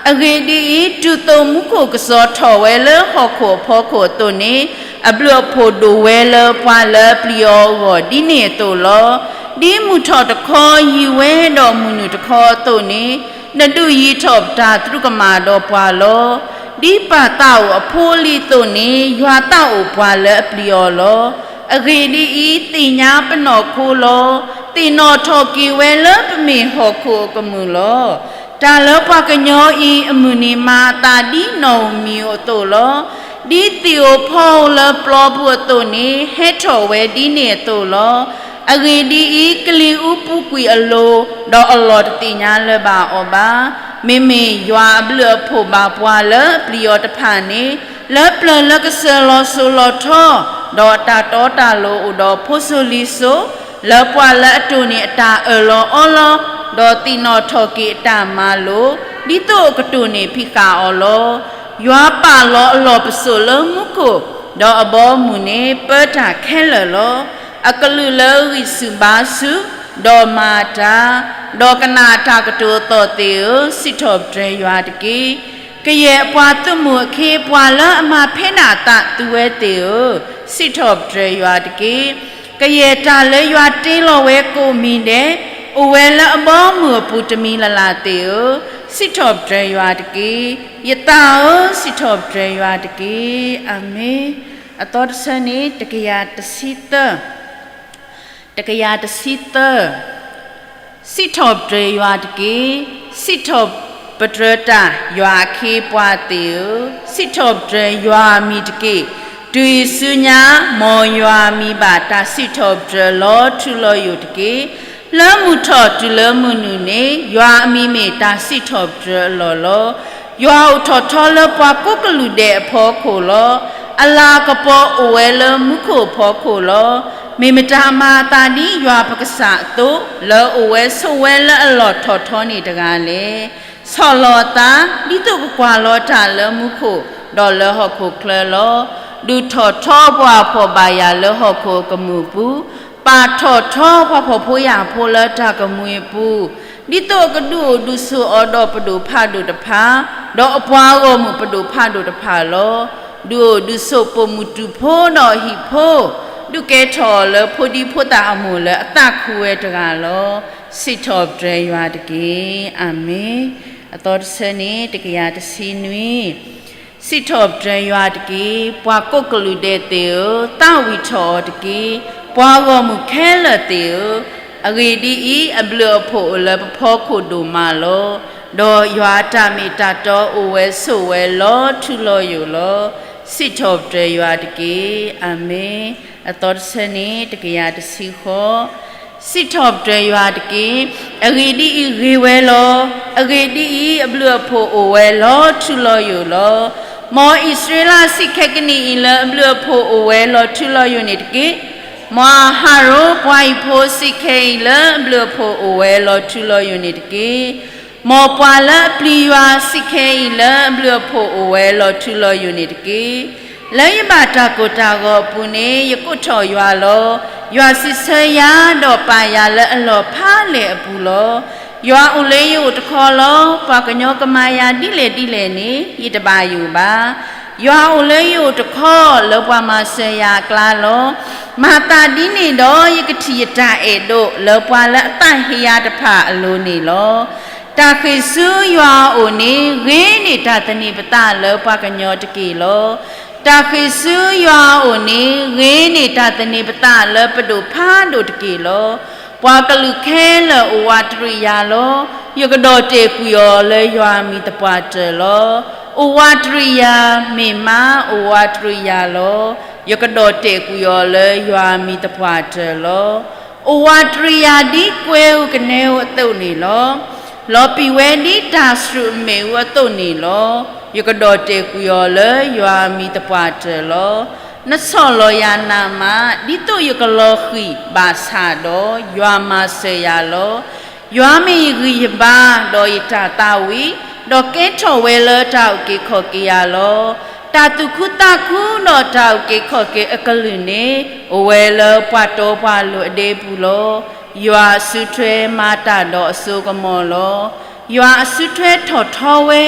အဂ့ၢ်ဒ်အံၤ, တုၤသိးမူခိၣ်ကစီၤထီၣ်ဝဲလၢဟီၣ်ခိၣ်အဖီခိၣ်အသိးန့ၣ်, အဘျုးအဖှိၣ်ဒိၣ်ဝဲလၢပှၤလၢအပျံၤအီၤအဂီၢ်ဒ်န့ၣ်အသိးလီၤ. ဒ်မုၢ်ထီၣ်တခီယံၤဝဲဒီးမုၢ်နုာ်တခီအသိးန့ၣ်, နဒုးယံၤထီၣ်ပတၢ်သရူးကမၣ်ဒီးပှၤလီၤ. ဒ်ပၢ်သးအိၣ်အဖိအလံၤအသိးန့ၣ်, ယွၤသးအိၣ်ပှၤလၢအပျံၤအီၤလီၤ. အဂ့ၢ်ဒ်အံၤ, သ့ၣ်ညါပနီၢ်ခိလီၤ. သ့ၣ်နီၣ်ထီၣ်က့ၤဝဲလၢပမ့ၢ်ဟီၣ်ခိၣ်အကမုာ်လီၤ. တၢ်လၢပှၤကညီအံၤအမုၢ်နံၤမၤအသးဒ်နီၣ်ဧိၤမံၤဧိၤအသိးလီၤ. ဒ်သ့ၣ်ဧိၤဖီဧိၤလၢပျီပူၤအသိးန့ၣ်, ဟဲထီၣ်ဝဲဒ်န့ၣ်အသိးလီၤ. အဂ့ၢ်ဒ်အံၤ, ကလံၤအူပူၤကွံာ်အလိၤ, ဒီးအလီၢ်တသ့ၣ်ညါလၢၤဘၣ်အီၤဘၣ်. မ့မ့ၢ်ယွၤအဘျုးအဖှိၣ်ဘၣ်ပှၤလၢအပျံၤအီၤတဖၣ်န့ၣ်, လၢပျၢၤလၢကစၢၢ်လီၤစိၤလီၤထီ, ဒီးအတၢ်တီတၢ်လိၤအိၣ်ဒီးဖိစိၤလံၤစိၤ, လၢပှၤလၢအတိၢ်န့ၢ်အတၢ်အၢၣ်လီၤအီလီၤ, ဒီးသ့ၣ်နီၣ်ထီၣ်က့ၤအတၢ်မၤလိာ်, ဒ်သိးအကတိၢ်န့ၢ်ဖံးဃာ်အီၤလီၤ. ယွၤပာ်လီၤအလီၢ်ပစိာ်လၢမူခိၣ်, ဒီးအဘီအမုၢ်န့ၣ် ပၢတၢ်ခဲလၢာ်လီၤ. အကလူးလၢအဂံၢ်ဆူၣ်ဘါဆူၣ်, ဒီးမၤတၢ်, ဒီးကနၣ်အတၢ်ကတိၤအသီၣ်သ့ၣ်ဧၢ, စံးထီၣ်ပတြၢၤယွၤတက့ၢ်. ကယဲၢ်အပှၤသုးမုၢ်အခ့အပှၤလၢအမၤဖဲဒၣ်အသးသုဝဲသ့ၣ်ဧၢ, စံးထီၣ်ပတြၢၤယွၤတက့ၢ်. ကယဲၢ်တၢ်လၢယွၤတ့လီၤဝဲကိးမံၤဒဲး, အိၣ်ဝဲလၢအဘီအမုၢ်အပူၤတမံၤလၢ်လၢ်သ့ၣ်ဧၢ, စံးထီၣ်ပတြၢၤယွၤတက့ၢ်. ယသးဧၢ, စံးထီၣ်ပတြၢၤယွၤတက့ၢ်. အၤမ့ၣ်. အသီတဆၢန့ၣ် တကယၤတဆံသၢ, တကယၤတဆံသၢ. စံးထီၣ်ပတြၢၤယွၤတက့ၢ်. စံးထီၣ်ပတြၢၤတၢ် ယွၤအခ့အပှၤသ့ၣ်ဧၢ, စံးထီၣ်ပတြၢၤယွၤအမံၤတက့ၢ်. တုၤအံၤဆူညါ မ်ယွၤမံၤဘၣ်တၢ်စံးထီၣ်ပတြၢၤလီၤထူလီၤယိာ်တက့ၢ်. လၢမုၢ်ထီၣ်တုၤလၢမုၢ်နုာ်န့ၣ် ယွၤအမံၤမ့ၢ်တၢ်စံးထီၣ်ပတြၢၤအလီၢ်လီၤ. ယွၤအိၣ်ထီၣ်ထီလၢပှၤကိးကလုာ်ဒဲးအဖီခိၣ်လီၤ. အလၤအကပီၤအိၣ်ဝဲလၢမူခိၣ်အဖီခိၣ်လီၤ. မ့ၢ်မတၤမၤအသးဒ်ယွၤပကစၢ်အသိး, လၢအအိၣ်ဝဲဆိးဝဲလၢအလီၢ်ထီၣ်ထီန့ၣ်တဂၤလဲၣ်. ဆီၣ်လီၤအသး ဒ်သိးကကွၢ်လီၤတၢ်လၢမူခိၣ်, ဒီးလၢဟီၣ်ခိၣ်ချၢလီၤ. ဒုးထီၣ်ထီပှၤဖှီၣ်ဘၣ်ယာ်လၢဟီၣ်ခိၣ်အကမူၣ်ပူၤ, ပာ်ထီၣ်ထီပှၤဖှီၣ်ဖိယာ်ဖိလၢတၢ်ကမှံအပူၤ, ဒ်သိးအကဒုးအိၣ်ဒုးဆိးအီၤဒီးပဒိၣ်ဖးဒိၣ်တဖၣ်, ဒီးအပှၤဂီၢ်မုၢ်ပဒိၣ်ဖးဒိၣ်တဖၣ်လီၤ. ဒုးအိၣ်ဒုးဆိးပိာ်မုၣ်တူာ်ဖိဒီးအဟံၣ်ဖိ, ဒုးကဲထီၣ်အီၤလၢဖိဒံဖိသၣ်အမိၢ်လၢအသးခုဝဲတဂၤလီၤ. စံးထီၣ်ပတြၢၤယွၤတက့ၢ်. အၤမ့ၣ်. အသီတဆၢန့ၣ် တကယၤတဆံနွံ. စံးထီၣ်ပတြၢၤယွၤတက့ၢ်. ပှၤကိးကလုာ်ဒဲးသ့ၣ်ဧၢ, သးဝံၣ်ထီၣ်အီၤတက့ၢ်. ပှၤဂီၢ်မုၢ်ခဲလၢာ်သ့ၣ်ဧၢ, အဂ့ၢ်ဒ်အံၤ, အဘျုးအဖှိၣ်အိၣ်လၢပဖီခိၣ်ဒိၣ်မးလီၤ. ဒီးယွၤအတၢ်မ့ၢ်တၢ်တီအိၣ်ဝဲဆိးဝဲလီၤထူလီၤယိာ်လီၤ. စံးထီၣ်ပတြၢၤယွၤတက့ၢ်. အၤမ့ၣ်. အသီတဆၢန့ၣ် တကယၤတဆံဃိး. စံးထီၣ်ပတြၢၤယွၤတက့ၢ်. အဂ့ၢ်ဒ်အံၤ, ဂ့ၤဝဲလီၤ. အဂ့ၢ်ဒ်အံၤ, အဘျုးအဖှိၣ်အိၣ်ဝဲလီၤထူလီၤယိာ်လီၤ. မ်အံၣ်စရ့လးစံးခဲကနံၣ်အံၤလၢအဘျုးအဖှိၣ်အိၣ်ဝဲလီၤထူလီၤယိာ်န့ၣ်တက့ၢ်. မ်အၤဟရိၣ်ပှၤဟံၣ်ဖိစံးခဲအံၤလၢအဘျုးအဖှိၣ်အိၣ်ဝဲလီၤထူလီၤယိာ်န့ၣ်တက့ၢ်. မ်ပှၤလၢအပျံၤယွၤစံးခဲအံၤလၢအဘျုးအဖှိၣ်အိၣ်ဝဲလီၤထူလီၤယိာ်န့ၣ်တက့ၢ်. လၢယဘၣ်တၢ်ကိၢ်တၢ်ဂီၤအပူၤန့ၣ် ယကိးထီၣ်ယွၤလီၤ. ယွၤစံးဆၢယၤဒီးပာ်ယၤလၢအလီၢ်ဖးလဲၢ်အပူၤလီၤ. ယွၤအိၣ်လၢယအိၣ်တခီလီၤ. ပှၤကညီကမၤယၤဒ်လဲၣ်ဒ်လဲၣ်န့ၣ် ယတဘၣ်ယိၣ်ဘၣ်. ယွၤအိၣ်လၢယအိၣ်တခီ လၢပှၤမၤစၢၤယၤအကျါလီၤ. မၤသးဒ်န့ၣ်ဒီး ယကထံၣ်ယတၢ်အဲၣ်ဒိး လၢပှၤလၢအသးဟ့ယၤတဖၣ်အလိၤန့ၣ်လီၤ. တၢ်ဃ့ၢ်ဆူယွၤအအိၣ်န့ၣ် ဂ့ၤန့ၢ်တၢ်သန့ၤပသးလၢပှၤကညီတက့ၢ်လီၤ. တၢ်ဃ့ၢ်ဆူယွၤအအိၣ်န့ၣ် ဂ့ၤန့ၢ်တၢ်သန့ၤပသးလၢပဒိၣ်ဖးဒိၣ်တက့ၢ်လီၤ. ပှၤကလုာ်ခဲလၢာ်အိၣ်ဝးတရံးယၤလီၤ. ယကဒီၣ်တဲာ်ကွံာ်အီၤလၢယွၤအမံၤသပှၢ်တၢၢ်လီၤ. အိၣ်ဝးတရံးယၤ, မ့ၢ်မးအိၣ်ဝးတရံးယၤလီၤ. ယကဒီၣ်တဲာ်ကွံာ်အီၤလၢယွၤအမံၤသပှၢ်တၢၢ်လီၤ. အိၣ်ဝးတရံးယၤဒ်ကွဲဧိၤကနဲဧိၤအသိးန့ၣ်လီၤ. လီၤပံာ်ဝဲဒ်တၢ်စရူးအမ့ၣ်အူအသိးန့ၣ်လီၤ. ယကဒီၣ်တဲာ်ကွံာ်အီၤလၢယွၤအမံၤသပှၢ်တၢၢ်လီၤ. နဆီၣ်လီၤယၤနးမး ဒ်သိးယကလီၤဃံၤဘၣ်ဆၣ်ဒီး ယွၤမၤစၢၤယၤလီၤ. ယွၤမ့ၢ်ယဂံၢ်ယဘါ ဒီးယတၢ်သးဝံၣ်, ဒီးကဲထီၣ်ဝဲလၢတၢ်အုၣ်က့ၤခီၣ်က့ၤယၤလီၤ. တၢ်သူၣ်ခုသးခုဒီးတၢ်အုၣ်က့ၤခီၣ်က့ၤအကလုၢ်န့ၣ် အိၣ်ဝဲလၢပှၤတီပှၤလိၤအဒဲပူၤလီၤ. ယွၤအစုထွဲမၤတၢ်ဒီးအစိကမီၤလီၤ. ယွၤအစုထွဲထီၣ်ထီဝဲ,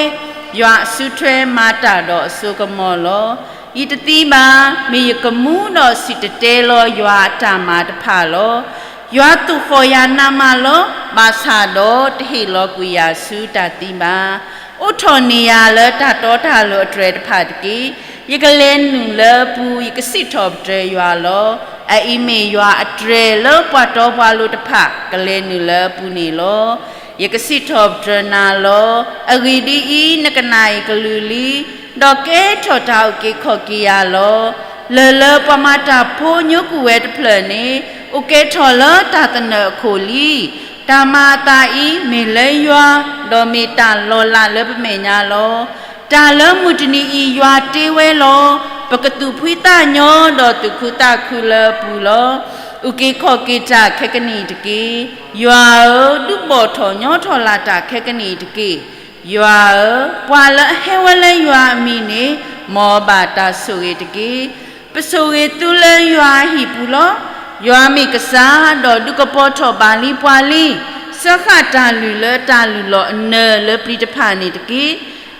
ယွၤအစုထွဲမၤတၢ်ဒီးအစိကမီၤလီၤ. ယတသံဘၣ်, မ့ၢ်ယကမူဒီးစံၣ်တဲၤတဲလီၤယွၤအတၢ်မၤတဖၣ်လီၤ. ယွၤသူၣ်ဃီၣ်ယၤနးမးလီၤ. ဘၣ်ဆၣ်ဒီးတဟ့ၣ်လီၤကွံာ်ယၤဆူတၢ်သံဘၣ်. အိးထီၣ်န့ၢ်ယၤလၢတၢ်တီတၢ်လိၤအတြဲၤတဖၣ်တက့ၢ်. ယကလဲၤနုာ်လၢအပူၤ, ယကစံးထီၣ်ပတြၢၤယွၤလီၤ. အအံၤမ့ၢ်ယွၤအတြဲၤလၢပှၤတီပှၤလိၤတဖၣ် ကလဲၤနုာ်လၢအပူၤန့ၣ်လီၤ. ယကစံးထီၣ်ပတြၢၤနၤလီၤ. အဂ့ၢ်ဒ်အံၤ, နကနၣ်ယကလုၢ်လံ, ဒီးကဲထီၣ်တၢ်အုၣ်က့ၤခီၣ်က့ၤယၤလီၤ. လၢၢ်လၢပှၤမၤတၢ်ဖိညိကွံာ်ဝဲတဖျၢၣ်န့ၣ် အိၣ်ကဲထီၣ်လၢတၢ်သနၢၣ်အခိၣ်လံ. တၢ်မၤအသးအံၤမ့ၢ်လၢယွၤ, ဒီးမ့ၢ်တၢ်လီၤလးလၢပမဲာ်ညါလီၤ. တၢ်လၢမုၢ်တနံၤအံၤယွၤတ့ဝဲလီၤ. ပကသူၣ်ဖှံသးညီဒီးသူၣ်ခုသးခုလၢအပူၤလီၤ. အုၣ်က့ၤခီၣ်က့ၤတၢ်ခဲကနံၣ်အံၤတက့ၢ်. ယွၤဧၢ, ဒုးဘီၣ်ထီၣ်ညီထီၣ်လၢ်တၢ်ခဲကနံၣ်အံၤတက့ၢ်. ယွၤဧၢ, ပှၤလၢအဟဲဝဲလၢယွၤအမံၤန့ၣ် မ်အဘၣ်တၢ်ဆိၣ်ဂ့ၤတက့ၢ်. ပဆိၣ်ဂ့ၤသုလၢယွၤအဟံၣ်ပူၤလီၤ. ယွၤမ့ၢ်ကစၢ်, ဒီးဒုးကပီၤထီၣ်ဘၣ်လံပှၤလံ. စၢဃာ်တၢ်လုၢ်လၢတၢ်လုၢ်လီၢ်အနၢၤလၢပျံၤတဖၣ်န့ၣ်တက့ၢ်.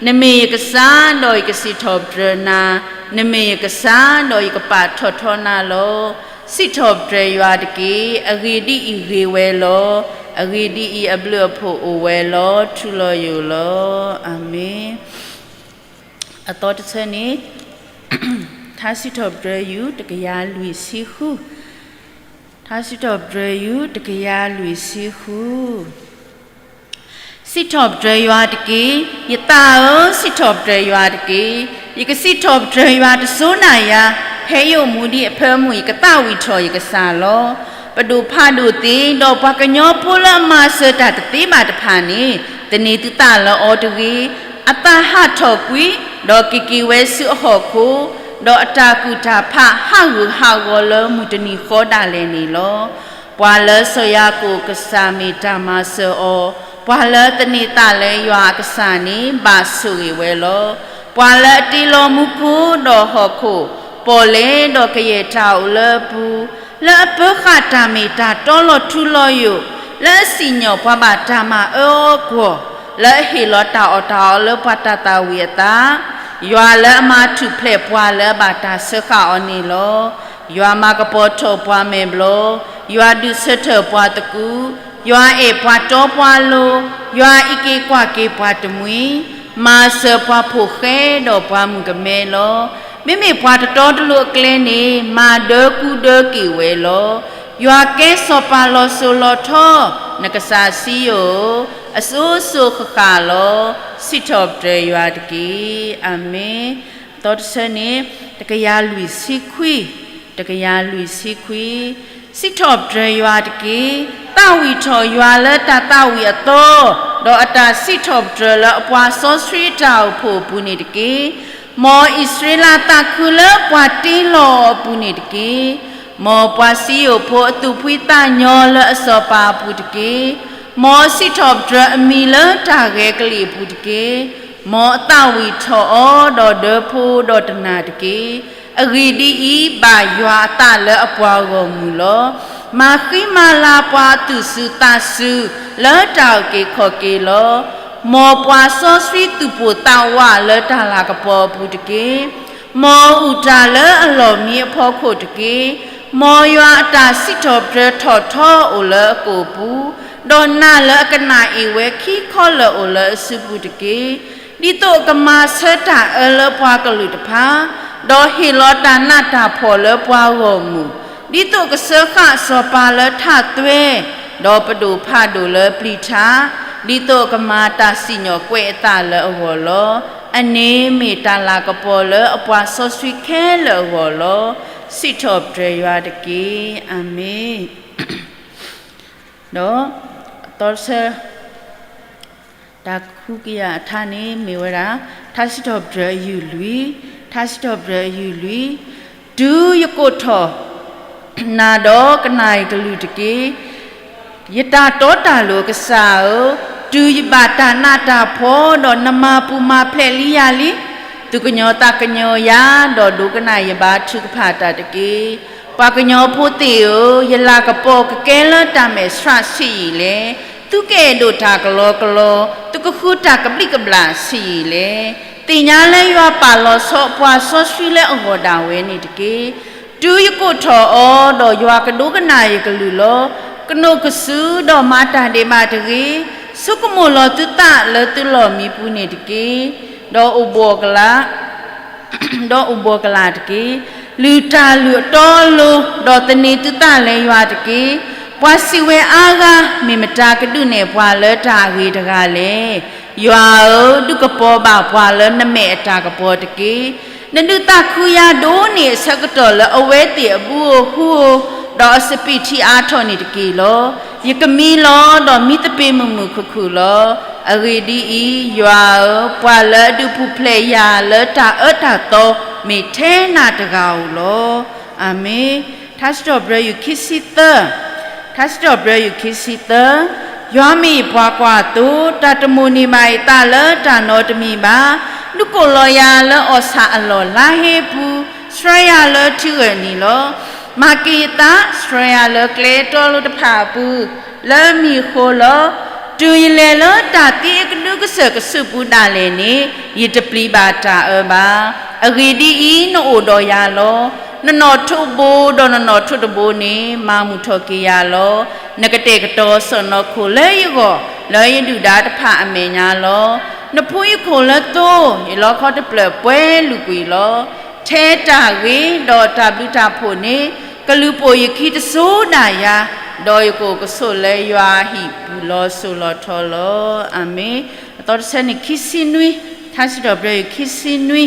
နမ့ၢ်ယကစၢ်, ဒီးယကစံးထီၣ်ပတြၢၤနၤ, နမ့ၢ်ယကစၢ်, ဒီးယကပာ်ထီၣ်ထီနၤလီၤ. စံးထီၣ်ပတြၢၤယွၤတက့ၢ်. အဂ့ၢ်ဒ်အံၤ, ဂ့ၤဝဲလီၤ. အဂ့ၢ်ဒ်အံၤ, အဘျုးအဖှိၣ်အိၣ်ဝဲလီၤ. ထူလီၤယိာ်လီၤ. အၤမ့ၣ်. အသီတဆၢန့ၣ်, ထါစံးထီၣ်ပတြၢၤယူၢ် တကယၤလွံၢ်ဆံဃု. ထါစံးထီၣ်ပတြၢၤယူၢ် တကယၤလွံၢ်ဆံဃု. စံးထီၣ်ပတြၢၤယွၤတက့ၢ်. ယသးဧၢ, စံးထီၣ်ပတြၢၤယွၤတက့ၢ်. ယကစံးထီၣ်ပတြၢၤယွၤတစိၤနၤယၤ, ဖဲယအိၣ်မူဒံးအဖၢမုၢ် ယကသးဝံၣ်ထီၣ်ယကစၢ်လီၤ. ပဒိၣ်ဖးဒိၣ်သ့ၣ်, ဒီးပှၤကညီဖိလၢအမၤစၢၤတၢ်တသ့ဘၣ်တဖၣ်န့ၣ်, သန့ၤသုသးလၢအီၤတဂ့ၤ. အသးဟးထီၣ်ကွံာ်, ဒီးက့ၤက့ၤဝဲဆူအဟီၣ်ခိၣ်, ဒီးအတၢ်ကူၣ်တၢ်ဖးဟးဂူာ်ဟးဂီၤလၢမုၢ်တနံၤဃီဒၣ်လဲာ်န့ၣ်လီၤ. ပှၤလၢစီၤယၤကိာ်အကစၢ်မ့ၢ်တၢ်မၤစၢၤအီၤ, ပှၤလၢသန့ၤသးလၢယွၤအကစၢ်န့ၣ် ဘၣ်ဆိၣ်ဂ့ၤဝဲလီၤ. ပှၤလၢအတ့လီၤမူခိၣ်ဒီးဟီၣ်ခိၣ်, ပီၣ်လဲၣ်ဒီးကယဲၢ်တၢ်အိၣ်လၢအပူၤ, လၢအပၢဃာ်တၢ်မ့ၢ်တၢ်တီလီၤထူလီၤယိာ်, လၢအစံၣ်ညီၣ်ပှၤဘၣ်တၢ်မၤအၢအီၤအဂီၢ်, လၢအဟ့ၣ်လီၤတၢ်အီၣ်တၢ်အီလၢပှၤတၢ်သၣ်ဝံၤအသး, ယွၤလၢအမၤထူၣ်ဖျဲးပှၤလၢအဘၣ်တၢ်စၢဃာ်အီၤန့ၣ်လီၤ. ယွၤမၤကပီၤထီၣ်ပှၤမဲာ်ဘျီၣ်, ယွၤဒုးဆၢထၢၣ်ပှၤသကူ, ယွၤအဲၣ်ပှၤတီပှၤလိၤ, ယွၤအံးက့ၤကွၢ်က့ၤပှၤတမှံၤ, မၤစၢၤပှၤဖိၣ်ဃဲဒီးပှၤမုၣ်ကမဲလီၤ. မ့မ့ၢ်ပှၤတတီတလိၤအကျဲန့ၣ်, မၤဒၢကူဒၢက့ၤဝဲလီၤ. ယွၤကဲစီၤပၤလီၤစိၤလီၤထီ, နကစၢ်စံယိၣ်ဧၢ, အစိၤစိၤဃၣ်ဃၣ်လီၤ. စံးထီၣ်ပတြၢၤယွၤတက့ၢ်. အၤမ့ၣ်. အသီတဆၢန့ၣ်, တကယၤလွံၢ်ဆံခွံ, တကယၤလွံၢ်ဆံခွံ. စံးထီၣ်ပတြၢၤယွၤတက့ၢ်. သးဝံၣ်ထီၣ်ယွၤလၢတၢ်သးဝံၣ်အသီ, ဒီးအတၢ်စံးထီၣ်ပတြၢၤလၢအပှၤစီဆှံအတၢ်အိၣ်ဖှိၣ်အပူၤန့ၣ်တက့ၢ်. မ်အံၣ်စရ့လးသးခုလၢပှၤတ့လီၤအီၤအပူၤန့ၣ်တက့ၢ်. မ်ပှၤစံယိၣ်ဖိအသူၣ်ဖှံသးညီလၢအစီၤပၤအပူၤတက့ၢ်. မ်အစံးထီၣ်ပတြၢၤအမံၤလၢတၢ်ဂဲၤကလံၣ်အပူၤတက့ၢ်. မ်အသးဝံၣ်ထီၣ်အီၤဒီးဒၢဖိဒီးတနၢ်တက့ၢ်. အဂ့ၢ်ဒ်အံၤ, ဘၣ်ယွၤအသးလၢအပှၤဂီၢ်မုၢ်လီၤ. မၤဃံမၤလၤပှၤအသူၣ်စူၤသးစူၤလၢတၢ်အုၣ်က့ၤခီၣ်က့ၤလီၤ. မ်ပှၤစီဆှံသူၣ်ပိၢ်သးဝးလၢတၢ်လၤကပီၤအပူၤတက့ၢ်. မ်အအုၣ်တၢ်လၢအလီၢ်မံအဖီခိၣ်တက့ၢ်. မ်ယွၤအတၢ်စံးထီၣ်ပတြၢၤထီၣ်ထီအိၣ်လၢအကိာ်ပူၤ, ဒီးနးလၢအကနၣ်အ့ၣ်ဝဲခံခီလၢာ်အိၣ်လၢအစုပူၤတက့ၢ်. ဒ်သိးအကမၤဆၢတၢ်အၢလၢပှၤကလုာ်တဖၣ်, ဒီးဟ့ၣ်လီၤတၢ်နးတၢ်ဖှီၣ်လၢပှၤဂီၢ်မုၢ်, ဒ်သိးအကစၢဃာ်စီၤပၤလၢထးသွဲ, ဒီးပဒိၣ်ဖးဒိၣ်လၢပျံၤထး, ဒ်သိးအကမၤတၢ်စံၣ်ညီၣ်ကွဲးအသးလၢအဂီၢ်လီၤ. အန့ၣ်မ့ၢ်တၢ်လၤကပီၤလၢအပှၤစီဆှံခဲလၢာ်အဂီၢ်လီၤ. စံးထီၣ်ပတြၢၤယွၤတက့ၢ်. အၤမ့ၣ်. ဒီးအသီတဆၢ တၢ်ဃုကယၤအထါန့ၣ်မ့ၢ်ဝဲဒၣ်, ထါစံးထီၣ်ပတြၢၤအယုၢ်လွံၢ်, ထါစံးထီၣ်ပတြၢၤအယုၢ်လွံၢ်. တုၤယကိးထီၣ်နၤဒီးကနၣ်ယကလုၢ်တက့ၢ်. ယတၢ်တီတၢ်လိၤအကစၢ်ဧၢ, တုၤယဘၣ်တၢ်နးတၢ်ဖှီၣ်, ဒီးနမၤပူၤမၤဖျဲးလံယၤလံ, သူၣ်ကညီၤသးကညီၤယၤ, ဒီးဒိကနၣ်ယဘါထုကဖၣ်တၢ်တက့ၢ်. ပှၤကညီဖိသ့ၣ်ဧၢ, ယလၤကပီၤကကဲလၢတၢ်မဲာ်ဆှးဆံးယံာ်လဲၣ်. သုကအဲၣ်ဒိးတၢ်ကလီကလီ, သုကဃုတၢ်ကဘျံးကဘျၣ်ဆံးယံာ်လဲၣ်. သ့ၣ်ညါလၢယွၤပာ်လီၤဆီပှၤစီဆှံလၢအဂီၢ်ဒၣ်ဝဲန့ၣ်တက့ၢ်. တုၤယကိးထီၣ်အီၤ, ဒီးယွၤကဒိကနၣ်ယကလုၢ်လီၤ. ကနိးကစုာ်ဒီးမၤတၢ်ဒဲးဘးတဂ့ၤ. ဆိကမိၣ်လီၤသုသးလၢသုလီၢ်မံပူၤန့ၣ်တက့ၢ်. ဒီးအိၣ်ဘှီၣ်ကလာ် ဒီးအိၣ်ဘှီၣ်ကလာ်တက့ၢ်. လုၢ်တၢ်လုၢ်အတီအလိၤ, ဒီးသန့ၤသုသးလၢယွၤတက့ၢ်. ပှၤစံးဝဲအါဂၤ, မ့ၢ်မတၤကဒုးနဲၣ်ပှၤလၢတၢ်အဂ့ၤတဂၤလဲၣ်. ယွၤဧၢ, ဒုးကပီၤဘၣ်ပှၤလၢနမဲာ်အတၢ်ကပီၤတက့ၢ်. နဒုးသးခုယၤဒိၣ်န့ၢ်အဆၢကတီၢ်လၢအဝဲသ့ၣ်အဘုဧိၤဟုဧိၤ, ဒီးအစပံးထံအါထီၣ်န့ၣ်တက့ၢ်လီၤ. ယကမံလီၤ, ဒီးမံသပ့ၤမုၢ်မုၢ်ခုၣ်ခုၣ်လီၤ. အဂ့ၢ်ဒ်အံၤ, ယွၤဧၢ, ပှၤလၢအဒုးပူၤဖျဲးယၤလၢတၢ်အၢတၢ်သီ မ့ၢ်ထဲနၤတဂၤဧိၤလီၤ. အၤမ့ၣ်. ထါစံးထီၣ်ပတြၢၤယုၢ်ခံဆံသၢ, ထါစံးထီၣ်ပတြၢၤယုၢ်ခံဆံသၢ. ယွၤမ့ၢ်ယပှၤကွၢ်သိ, တၢ်တမိၣ်န့ၢ်ဘၣ်ယသးလၢတၢ်နီတမံၤဘၣ်. ဒုးကိးလီၤယၤလၢအီၣ်ဆၣ်အလီၢ်လါဟ့အပူၤ, ဆှၢယၤလၢထံဂၢၢ်နံၤလီၤ. မၤက့ၤယသး, ဆှၢယၤလၢကျဲတီလိၤတဖၣ်အပူၤ, လၢမံၤဃိလီၤ. တုၤယလဲၤလၢတၢ်သံအကဒုကစၢၢ်ကစုပူၤဒၣ်လဲာ်န့ၣ်, ယတပျံၤဘၣ်တၢ်အၢဘၣ်. အဂ့ၢ်ဒ်အံၤ, နအိၣ်ဒီးယၤလီၤ. နနီၣ်ထိးဘိဒီးနနီၣ်ထိးတဘိန့ၣ် မၤမုာ်ထီၣ်က့ၤယၤလီၤ. နကတဲာ်ကတီၤစီၣ်နီၤခိၣ်လၢယဂီၢ်, လၢယဒုၣ်ဒါတဖၣ်အမဲာ်ညါလီၤ. နဖှူယခိၣ်လၢသိ, ယလီခီတဖျၢၣ်ပှဲၤလုာ်ကွံာ်လီၤ. ထဲတၢ်ဂ့ၤဒီးတၢ်ဘျုးတၢ်ဖှိၣ်န့ၣ် ကလုၢ်ပိာ်ယခံတစိၤဒၣ်ယၤ, ဒီးယကအိၣ်ကဆိးလၢယွၤအဟံၣ်ပူၤလီၤစိၤလီၤထီလီၤ. အၤမ့ၣ်. အသီတဆၢန့ၣ်ခံဆံနွံ, ထါစံးထီၣ်ပတြၢၤယွၤခံဆံနွံ.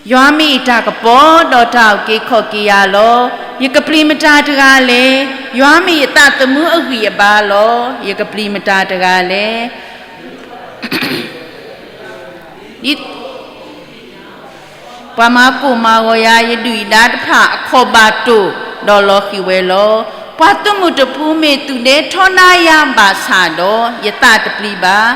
ယွၤမ့ၢ်ယတၢ်ကပီၤ, ဒီးတၢ်အုၣ်က့ၤခီၣ်က့ၤယၤလီၤ. ယကပျံၤမတၤတဂၤလဲၣ်. ယွၤမ့ၢ်ယသးသမူအဂံၢ်အဘါလီၤ. ယကပျံၤမတၤတဂၤလဲၣ်. ပှၤမၤကိၢ်မၤဂီၤယၤ ယဒုၣ်ယဒါတဖၣ်အခီၣ်ဘၣ်တိၢ်, ဒီးလီၤဃံၤဝဲလီၤ. ပှၤသုးမုၢ်တပူၤမ့ၢ်သူၣ်ဒဲထီဒါယၤဘၣ်ဆၣ်ဒီး, ယသးတပျံၤဘၣ်.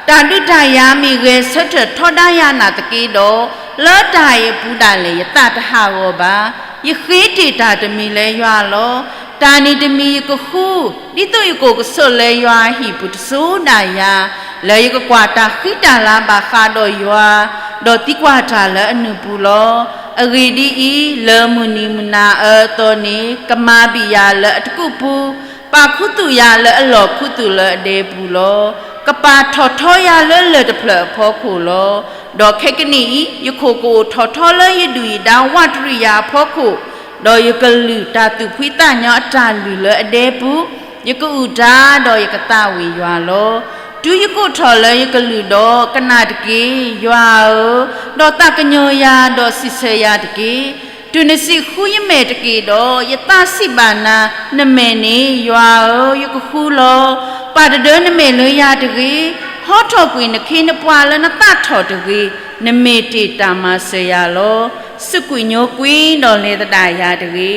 တၢ်ဒုးတၢ်ယၤမ့ၢ်ဂဲၤဆၢထၢၣ်ထီဒါယၤနာ်သက့ဒီး, လၢတၢ်အံၤအပူၤဒၣ်လဲာ်ယသးတဟးဂီၤဘၣ်. ယဃ့တ့ၢ်တၢ်တမံၤလၢယွၤလီၤ. တၢ်န့ၣ်တမံၤယကဃု, ဒ်သိးယကအိၣ်ကဆိးလၢယွၤအဟံၣ်ပူၤတစိၤဒၣ်ယၤ, လၢယကကွၢ်တၢ်ဃံတၢ်လၤဘၣ်ဃးဒီးယွၤ, ဒီးသံကွၢ်တၢ်လၢအနုာ်ပူၤလီၤ. အဂ့ၢ်ဒ်အံၤ, လၢမုၢ်နံၤမုၢ်နၤအၢအသီန့ၣ်, ကမၤဘံၣ်ယၤလၢအတကူၣ်ပူၤ, ပာ်ခူသူၣ်ယၤလၢအလီၢ်ခူသူၣ်လၢအဒဲပူၤလီၤ. ကပာ်ထီၣ်ထီယၤလၢလၢၢ်တဖျၢၣ်အဖီခိၣ်လီၤ. ဒီးခဲကနံၣ်အံၤ, ယခိၣ်ကအိၣ်ထီၣ်ထီလၢယဒုၣ်ယဒါဝးတရံးယၤအဖီခိၣ်, ဒီးယကလုၢ်တၢ်သူၣ်ဖှံသးညီအတၢ်လုၢ်လၢအဒဲပူၤ, ယကအုၣ်တၢ်ဒီးယကသးဝံၣ်ယွၤလီၤ. တုၤယကိးထီၣ်လၢယကလုၢ်ဒီး, ကနၣ်တက့ၢ်, ယွၤဧၢ, ဒီးသးကညီၤယၤ, ဒီးစံးဆၢယၤတက့ၢ်. တုၤနစံးဃုယမဲာ်တက့ၢ်ဒီး, ယသးစံးဘၣ်နၤ, နမဲာ်န့ၣ်, ယွၤဧၢ, ယကဃုလီၤ. ပာ်တဒၢနမဲာ်လၢယၤတဂ့ၤ, ဟီထီၣ်ကွံာ်နခ့နပှၤလၢနသးထီၣ်တဂ့ၤ, နမ့ၢ်တ့ၢ်တၢ်မၤစၢၤယၤလီၤ. စူးကွံာ်ညိကွံာ်ဒီးလဲၤသဒၣ်ယၤတဂ့ၤ.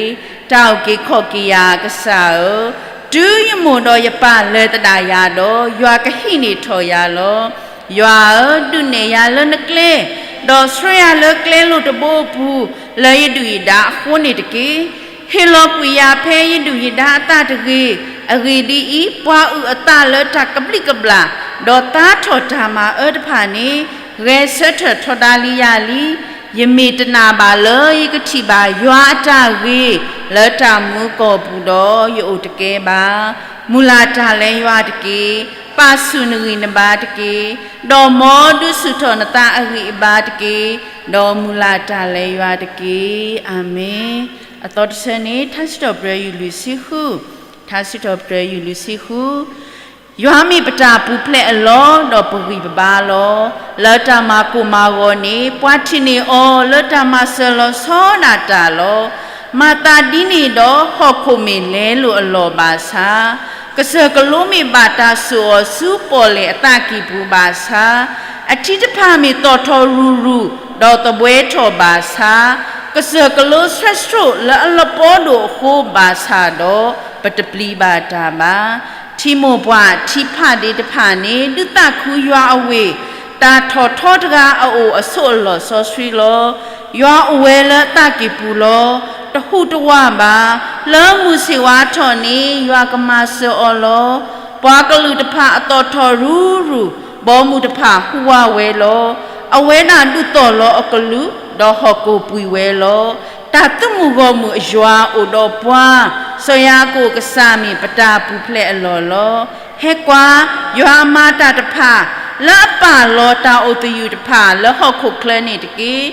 တၢ်အုၣ်က့ၤခီၣ်က့ၤယၤအကစၢ်ဧၢ, တုၤယမိၢ်ဒီးယပၢ်လဲၤသဒၣ်ယၤဒီး, ယွၤကဟံးန့ၢ်ထီၣ်ယၤလီၤ. ယွၤဧၢ, ဒုးနဲၣ်ယၤလၢနကျဲ, ဒီးဆှၢယၤလၢကျဲလိၤတဘိအပူၤ, လၢယဒုၣ်ယဒါအဃိန့ၣ်တက့ၢ်. ဟ့ၣ်လီၤကွံာ်ယၤဖဲယဒုၣ်ယဒါအသးတဂ့ၤ. အဂ့ၢ်ဒ်အံၤ, ပှၤအုၣ်အသးလၢတၢ်ကဘျံးကဘျၣ်, ဒီးသါထီၣ်တၢ်မၤအၢတဖၣ်န့ၣ်, ဂဲၤဆၢထၢၣ်ထီဒါလံယၤလံ. ယမ့ၢ်တနာ်ဘၣ်လၢယကထံၣ်ဘၣ်ယွၤအတၢ်ဂ့ၤ, လၢတၢ်မူကီၢ်ပူၤဒီးယအိၣ်တကဲဘၣ်. မုၢ်လၢ်တၢ်လၢယွၤတက့ၢ်. ပာ်ဆူၣ်နဂံၢ်နဘါတက့ၢ်. ဒီးမ်ဒုးဆူၣ်ထီၣ်နသးအဂံၢ်အဘါတက့ၢ်. ဒီးမုၢ်လၢ်တၢ်လၢယွၤတက့ၢ်. အၤမ့ၣ်. အသီတဆၢန့ၣ် ထါစံးထီၣ်ပတြၢၤယုၢ်လွံၢ်ဆံဃု, ထါစံးထီၣ်ပတြၢၤယုၢ်လွံၢ်ဆံဃု. ယွၤမ့ၢ်ပတၢ်ပူၤဖျဲးအလီၢ်, ဒီးပဂံၢ်ပဘါလီၤ. လၢတၢ်မၤကိၢ်မၤဂီၤန့ၣ်, ပှၤထံၣ်န့ၢ်အီၤလၢတၢ်မၤစၢၤလီၤဆီဒၣ်တၢ်လီၤ. မၤသးဒ်န့ၣ်ဒီး, ဟီၣ်ခိၣ်မ့ၢ်လဲလိာ်အလီၢ်ဘၣ်ဆၣ်, ကစၢၢ်ကလိမ့ၢ်ဘၣ်တၢ်စိာ်အီၤဆူပီၣ်လဲၣ်အသးကံၢ်ပူၤဘၣ်ဆၣ်, အထံတဖၣ်မ့ၢ်သီၣ်ထီၣ်ရူၤရူၤ, ဒီးသဘှဲထီၣ်ဘၣ်ဆၣ်, ကစၢၢ်ကလိဆှဲဆှိၣ်လၢအလီၤပီဒိၣ်အဃိဘၣ်ဆၣ်ဒီး, ပတပျံၤဘၣ်တၢ်ဘၣ်. ထံမိၢ်ပှၢ်ထံဖးဒ့တဖၣ်န့ၣ် ဒုးသးခုယွၤအဝ့ၢ်, တၢ်ထီၣ်ထီတဂၤအအိၣ်အဆိးအလီၢ်စီဆှံလီၤ. ယွၤအိၣ်ဝဲလၢအသးကံၢ်ပူၤလီၤ. တဟူးတဝးဘၣ်. လၢမုၢ်ဆ့ၣ်ဝါထီၣ်န့ၣ် ယွၤကမၤစၢၤအီၤလီၤ. ပှၤကလုာ်တဖၣ်အသီၣ်ထီၣ်ရူၤရူၤ, ဘီမုၢ်တဖၣ်ဟူးဝးဝဲလီၤ. အဝဲဒၣ်ဒုးသီၣ်လီၤအကလုာ်, ဒီးဟီၣ်ကိၣ်ပှံၤဝဲလီၤ. တၢ်သုးမုၢ်ဂီၢ်မုၢ်အယွၤအိၣ်ဒီးပှၤ, စီၤယၤကိာ်ကစၢ်မ့ၢ်ပတၢ်ပူၤဖျဲးအလီၢ်လီၤ. ဟဲကွၢ်, ယွၤအမၤတၢ်တဖၣ်, လၢအပာ်လီၤတၢ်အိၣ်သယုၢ်တဖၣ်လၢဟီၣ်ခိၣ်ချၢန့ၣ်တက့ၢ်.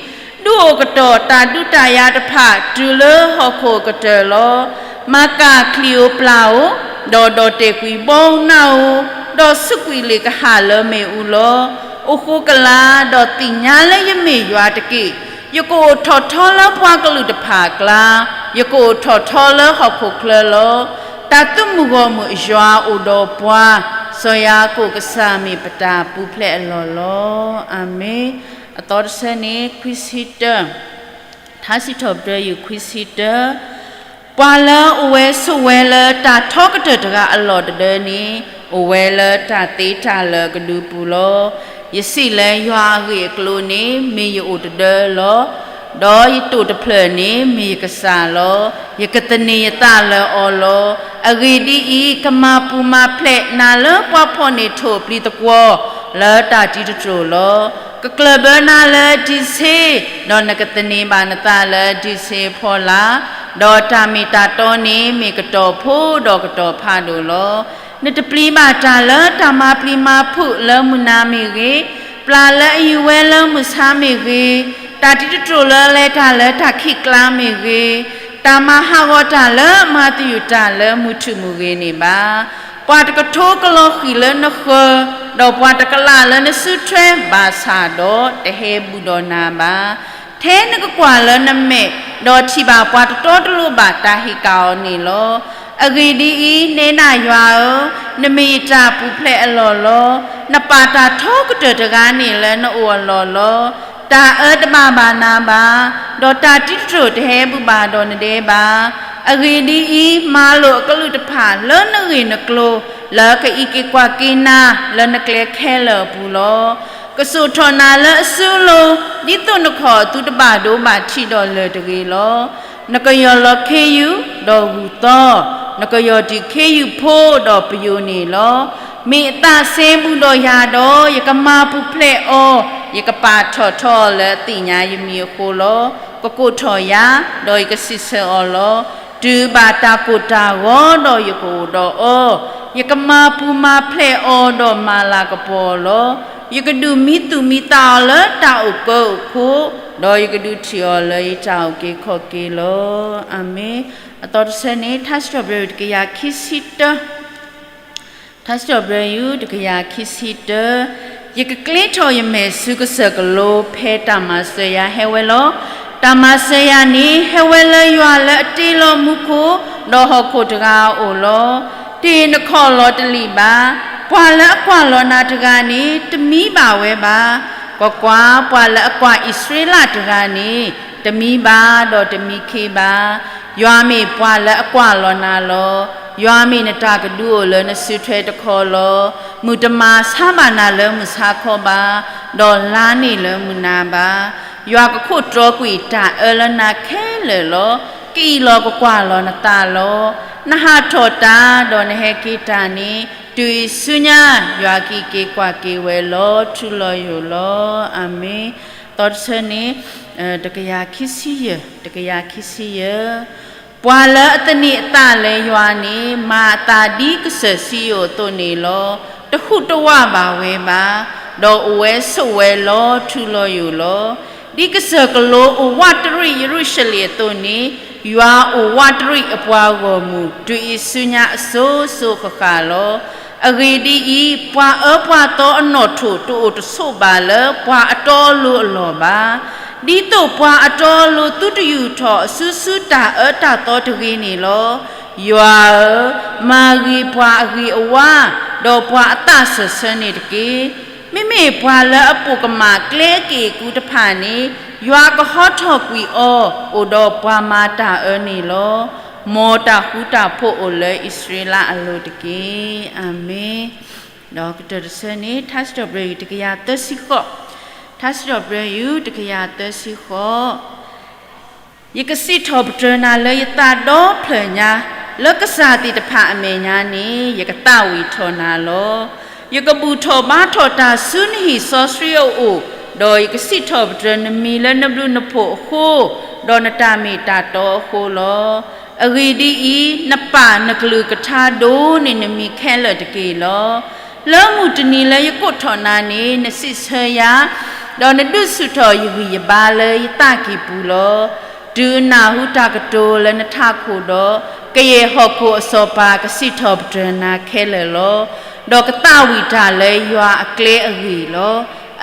ဒုးအိၣ်ကတီၢ်တၢ်ဒုးတၢ်ယၤတဖၣ် တုၤလၢဟီၣ်ခိၣ်အကတၢၢ်လီၤ. မၤကၢ်ချံၣ်ဧိၤပျၢ်ဧိၤ, ဒီးဒီၣ်တဲာ်ကွံာ်ဘီဧိၤနၢ်ဧိၤ, ဒီးစူးကွံာ်လ့ၣ်ကဟၣ်လၢမ့ၣ်အူလီၤ. အိၣ်ဃိကလာ်, ဒီးသ့ၣ်ညါလၢယမ့ၢ်ယွၤတက့ၢ်. ယကအိၣ်ထီၣ်ထီလၢပှၤကလုာ်တဖၣ်အကျါ, ယကအိၣ်ထီၣ်ထီလၢဟီၣ်ခိၣ်ချၢလီၤ. တၢ်သုးမုၢ်ဂီၢ်မုၢ်အယွၤအိၣ်ဒီးပှၤ, စီၤယၤကိာ်ကစၢ်မ့ၢ်ပတၢ်ပူၤဖျဲးအလီၢ်လီၤ. အၤမ့ၣ်. အသီတဆၢန့ၣ် ခွံဆံတၢ, ထါစံးထီၣ်ပတြၢၤယုၢ်ခွံဆံတၢ, ပှၤလၢအအိၣ်ဝဲဆိးဝဲလၢတၢ်ထီကတၢၢ်တဂၤအလီၢ်တဒၢန့ၣ်, အိၣ်ဝဲလၢတၢ်သ့တၢ်လၢာ်အကဒုပူၤလီၤ. ယစံးလၢယွၤအဂ့ၢ်အကျိၤန့ၣ်, မ့ၢ်ယအိၣ်တဒၢလီၤ. ဒီးယတိာ်တဖျၢၣ်န့ၣ်မ့ၢ်ယကစၢ်လီၤ. ယကသန့ၤယသးလၢအီၤလီၤ. အဂ့ၢ်ဒ်အံၤ, ကမၤပူၤမၤဖျဲးနၤလၢပှၤဖီၣ်န့ၢ်ထိၣ်ပျံၤသကွီၤလၢတၢ်တံၤတတြိာ်လီၤ. ကကျၢၢ်ဘၢနၤလၢဒံးဆ့, ဒီးနကသန့ၤဘၣ်နသးလၢဒံးဆ့အဖီလာ်, ဒီးတၢ်မ့ၢ်တၢ်တီန့ၣ်မ့ၢ်ကတီၤဖိဒီးကတီၤဖးဒိၣ်လီၤ. နတပျံၤဘၣ်တၢ်လၢတၢ်မၤပျံၤမၤဖုးလၢမုၢ်နၤမ့ၢ်ဂ့ၤ, ပျၢ်လၢအယူၤဝဲလၢမုၢ်ဆါမ့ၢ်ဂ့ၤ, တၢ်တံၤတတြိာ်လၢလဲၤတၢ်လၢတၢ်ခံးကျါမ့ၢ်ဂ့ၤ, တၢ်မၤဟးဂီၤတၢ်လၢအမၤသယုၢ်တၢ်လၢမုၢ်ထူၣ်မုၢ်ဂ့ၤန့ၣ်ဘၣ်. ပှၤတကထိကလီၤဃံၤလၢနဃၢၤ, ဒီးပှၤတကလးလၢနစုထွဲဘၣ်ဆၣ်ဒီးတဟဲဘူၣ်ဒီးနၤဘၣ်. ထဲနကကွၢ်လၢနမဲာ်, ဒီးထံၣ်ဘၣ်ပှၤတတီတလိၤဘၣ်တၢ်ဟ့ၣ်ကၣ်အီၤန့ၣ်လီၤ. အဂ့ၢ်ဒ်အံၤ, နဲဒၣ်ယွၤဧၢ, နမ့ၢ်ယတၢ်ပူၤဖျဲးအလီၢ်လီၤ. နပာ်တၢ်ထီကတၢၢ်တဂၤန့ၣ်လၢနအိၣ်အလီၢ်လီၤ. တၢ်အၢတဘၣ်ဘၣ်နၤဘၣ်, ဒီးတၢ်တံၤတတြိာ်တဟဲဘူၣ်ဘၣ်ဒီးနဒဲဘၣ်. အဂ့ၢ်ဒ်အံၤ, မၤလိာ်အကလုၢ်တဖၣ်လၢနဂ့ၢ်နကျိၤ, လၢကအံးက့ၤကွၢ်က့ၤနၤလၢနကျဲခဲလၢာ်အပူၤလီၤ. ကစိာ်ထီၣ်နၤလၢအစုလိၤ, ဒ်သိးနခီၣ်အသူတဘၣ်ဒိဘၣ်ထံးဒီးလၢၢ်တဂ့ၤလီၤ. နကယီၢ်လီၤခ့ယုၢ်, ဒီးဂုၢ်သီ, နကယီၢ်တံၢ်ခ့ယုၢ်ဖိ, ဒီးပယိၤန့ၣ်လီၤ. မ့ၢ်အသးစဲဘူးဒီးယၤဒီး, ယကမၤပူၤဖျဲးအီၤ, ယကပာ်ထီၣ်ထီအီၤလၢအသ့ၣ်ညါယမံၤအဃိလီၤ. ကကိးထီၣ်ယၤ, ဒီးယကစံးဆၢအီၤလီၤ. တုၤဘၣ်တၢ်ကိၢ်တၢ်ဂီၤဒီးယကအိၣ်ဒီးအီၤ, ယကမၤပူၤမၤဖျဲးအီၤဒီးမၤလၤကပီၤအီၤလီၤ. ယကဒုးမံသူၣ်မံသးအီၤလၢတၢ်အိၣ်ကၢအိၣ်ခိၣ်, ဒီးယကဒုးထံၣ်အီၤလၢယတၢ်အုၣ်က့ၤခီၣ်က့ၤလီၤ. အၤမ့ၣ်. အသီတဆၢန့ၣ် ထါစံးထီၣ်ပတြၢၤတကယၤခံဆံတၢ ထါစံးထီၣ်ပတြၢၤယူၢ် တကယၤခံဆံတၢ, ယကကျ့ထီၣ်ယမဲာ်ဆူကစၢၢ်ကလိ ဖဲတၢ်မၤစၢၤယၤဟဲဝဲလီၤ. တၢ်မၤစၢၤယၤန့ၣ် ဟဲဝဲလၢယွၤလၢအတ့လီၤမူခိၣ် ဒီးဟီၣ်ခိၣ်တဂၤအအိၣ်လီၤ. တ့ၢ်နခီၣ်လီၤတလံာ်ဘၣ်. ပှၤလၢအကွၢ်လီၤနၤတဂၤန့ၣ် တမံဘၣ်ဝဲဘၣ်. ကွၢ်ကွၢ်, ပှၤလၢအကွၢ်အံၣ်စရ့လးတဂၤန့ၣ် တမံဘၣ်ဒီးတမံခ့ဘၣ်. ယွၤမ့ၢ်ပှၤလၢအကွၢ်လီၤနၤလီၤ. ယွၤမ့ၢ်နတၢ်ကဒုအိၣ်လၢနစုထွဲတခီလီၤ. မုၢ်တမၤဆါဘၣ်နၤလၢမုၢ်ဆါခီဘၣ်, ဒီးလါန့ၢ်လၢမုၢ်နၤဘၣ်. ယွၤကခိၣ်တြီကွံာ်တၢ်အၢလၢနၤခဲလၢာ်လီၤ. ကအံးလီၤကကွၢ်လီၤနသးလီၤ. နဟးထီၣ်တၢ်, ဒီးနဟဲက့ၤတၢ်န့ၣ်, တုၤအံၤဆူညါယွၤကအံးက့ၤကွၢ်က့ၤဝဲလီၤထူလီၤယိာ်လီၤ. အၤမ့ၣ်. သီတဆၢန့ၣ် တကယၤခံဆံယဲၢ်, တကယၤခံဆံယဲၢ်. ပှၤလၢအသန့ၤအသးလၢယွၤန့ၣ် မၤအသးဒ်ကစၢၢ်စံယိၣ်အသိးန့ၣ်လီၤ. တဟူးတဝးဘၣ်ဝဲဘၣ်, ဒီးအိၣ်ဝဲဆိးဝဲလီၤထူလီၤယိာ်လီၤ. ဒ်ကစၢၢ်ကလိအိၣ်ဝးတရံးယရူၤၡလ့ၣ်အသိးန့ၣ်, ယွၤအိၣ်ဝးတရံးအပှၤဂီၢ်မုၢ် တုၤအံၤဆူညါအစိၤစိၤဃၣ်ဃၣ်လီၤ. အဂ့ၢ်ဒ်အံၤ, ပှၤအၢပှၤသီအနီၣ်ထိးတအိၣ်တဆိးဘၣ်လၢပှၤအတီအလိၤအလီၢ်ဘၣ်. ဒ်သိးပှၤအတီအလိၤသုတယူာ်ထီၣ်အစုဆူတၢ်အၢတၢ်သီတဂ့ၤန့ၣ်လီၤ. ယွၤဧၢ, မၤဂ့ၤပှၤအဂ့ၤအဝါ, ဒီးပှၤအသးစၢၢ်ဆၢန့ၣ်တက့ၢ်. မ့မ့ၢ်ပှၤလၢအပိာ်ကမၣ်ကျဲအက့ၢ်အကူတဖၣ်န့ၣ်, ယွၤကဟီထီၣ်ကွံာ်အီၤ အိၣ်ဒီးပှၤမၤတၢ်အၢန့ၣ်လီၤ. မ်တၢ်ဃူတၢ်ဖိးအိၣ်လၢအံၣ်စရ့လးအလိၤတက့ၢ်. အၤမ့ၣ်. ဒီးကတၢၢ်တဆၢန့ၣ် ထါစံးထီၣ်ပတြၢၤယူၢ်တကယၤသၢဆံဃိး, ထါစံးထီၣ်ပတြၢၤယူၢ်တကယၤသၢဆံဃိး. ယကစံးထီၣ်ပတြၢၤနၤလၢယသးဒီဖျၢၣ်ညါ, လၢကစၢ်သ့ၣ်တဖၣ်အမဲာ်ညါန့ၣ် ယကသးဝံၣ်ထီၣ်နၤလီၤ. ယကဘူၣ်ထီၣ်ဘါထီၣ်တၢ်ဆူနဟံၣ်စီဆှံအအိၣ်, ဒီးယကစံးထီၣ်ပတြၢၤနမံၤလၢနဘျုးနဖှိၣ်အဃိ, ဒီးနတၢ်မ့ၢ်တၢ်တီအဃိလီၤ. အဂ့ၢ်ဒ်အံၤ, နပာ်နကလုၢ်ကထါဒိၣ်န့ၢ်နမံၤခဲလၢာ်တက့ၢ်လီၤ. လၢမုၢ်တနံၤလၢယကိးထီၣ်နၤန့ၣ် နစံးဆၢယၤ, ဒီးနဒုးဆူၣ်ထီၣ်ယဂံၢ်ယဘါလၢယသးကံၢ်ပူၤလီၤ. တုၤအနၢ်ဟူတၢ်ကတိၤလၢနထးခိၣ်ဒီး, ကယဲၢ်ဟီၣ်ခိၣ်အစီၤပၤကစံးထီၣ်ပတြၢၤနၤခဲလၢာ်လီၤ. ဒီးကသးဝံၣ်တၢ်လၢယွၤအကျဲအဂ့ၢ်လီၤ.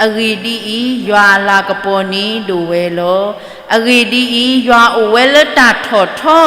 အဂ့ၢ်ဒ်အံၤ, ယွၤအလၤကပီၤန့ၣ်ဒိၣ်ဝဲလီၤ. အဂ့ၢ်ဒ်အံၤ, ယွၤအိၣ်ဝဲလၢတၢ်ထီၣ်ထီ,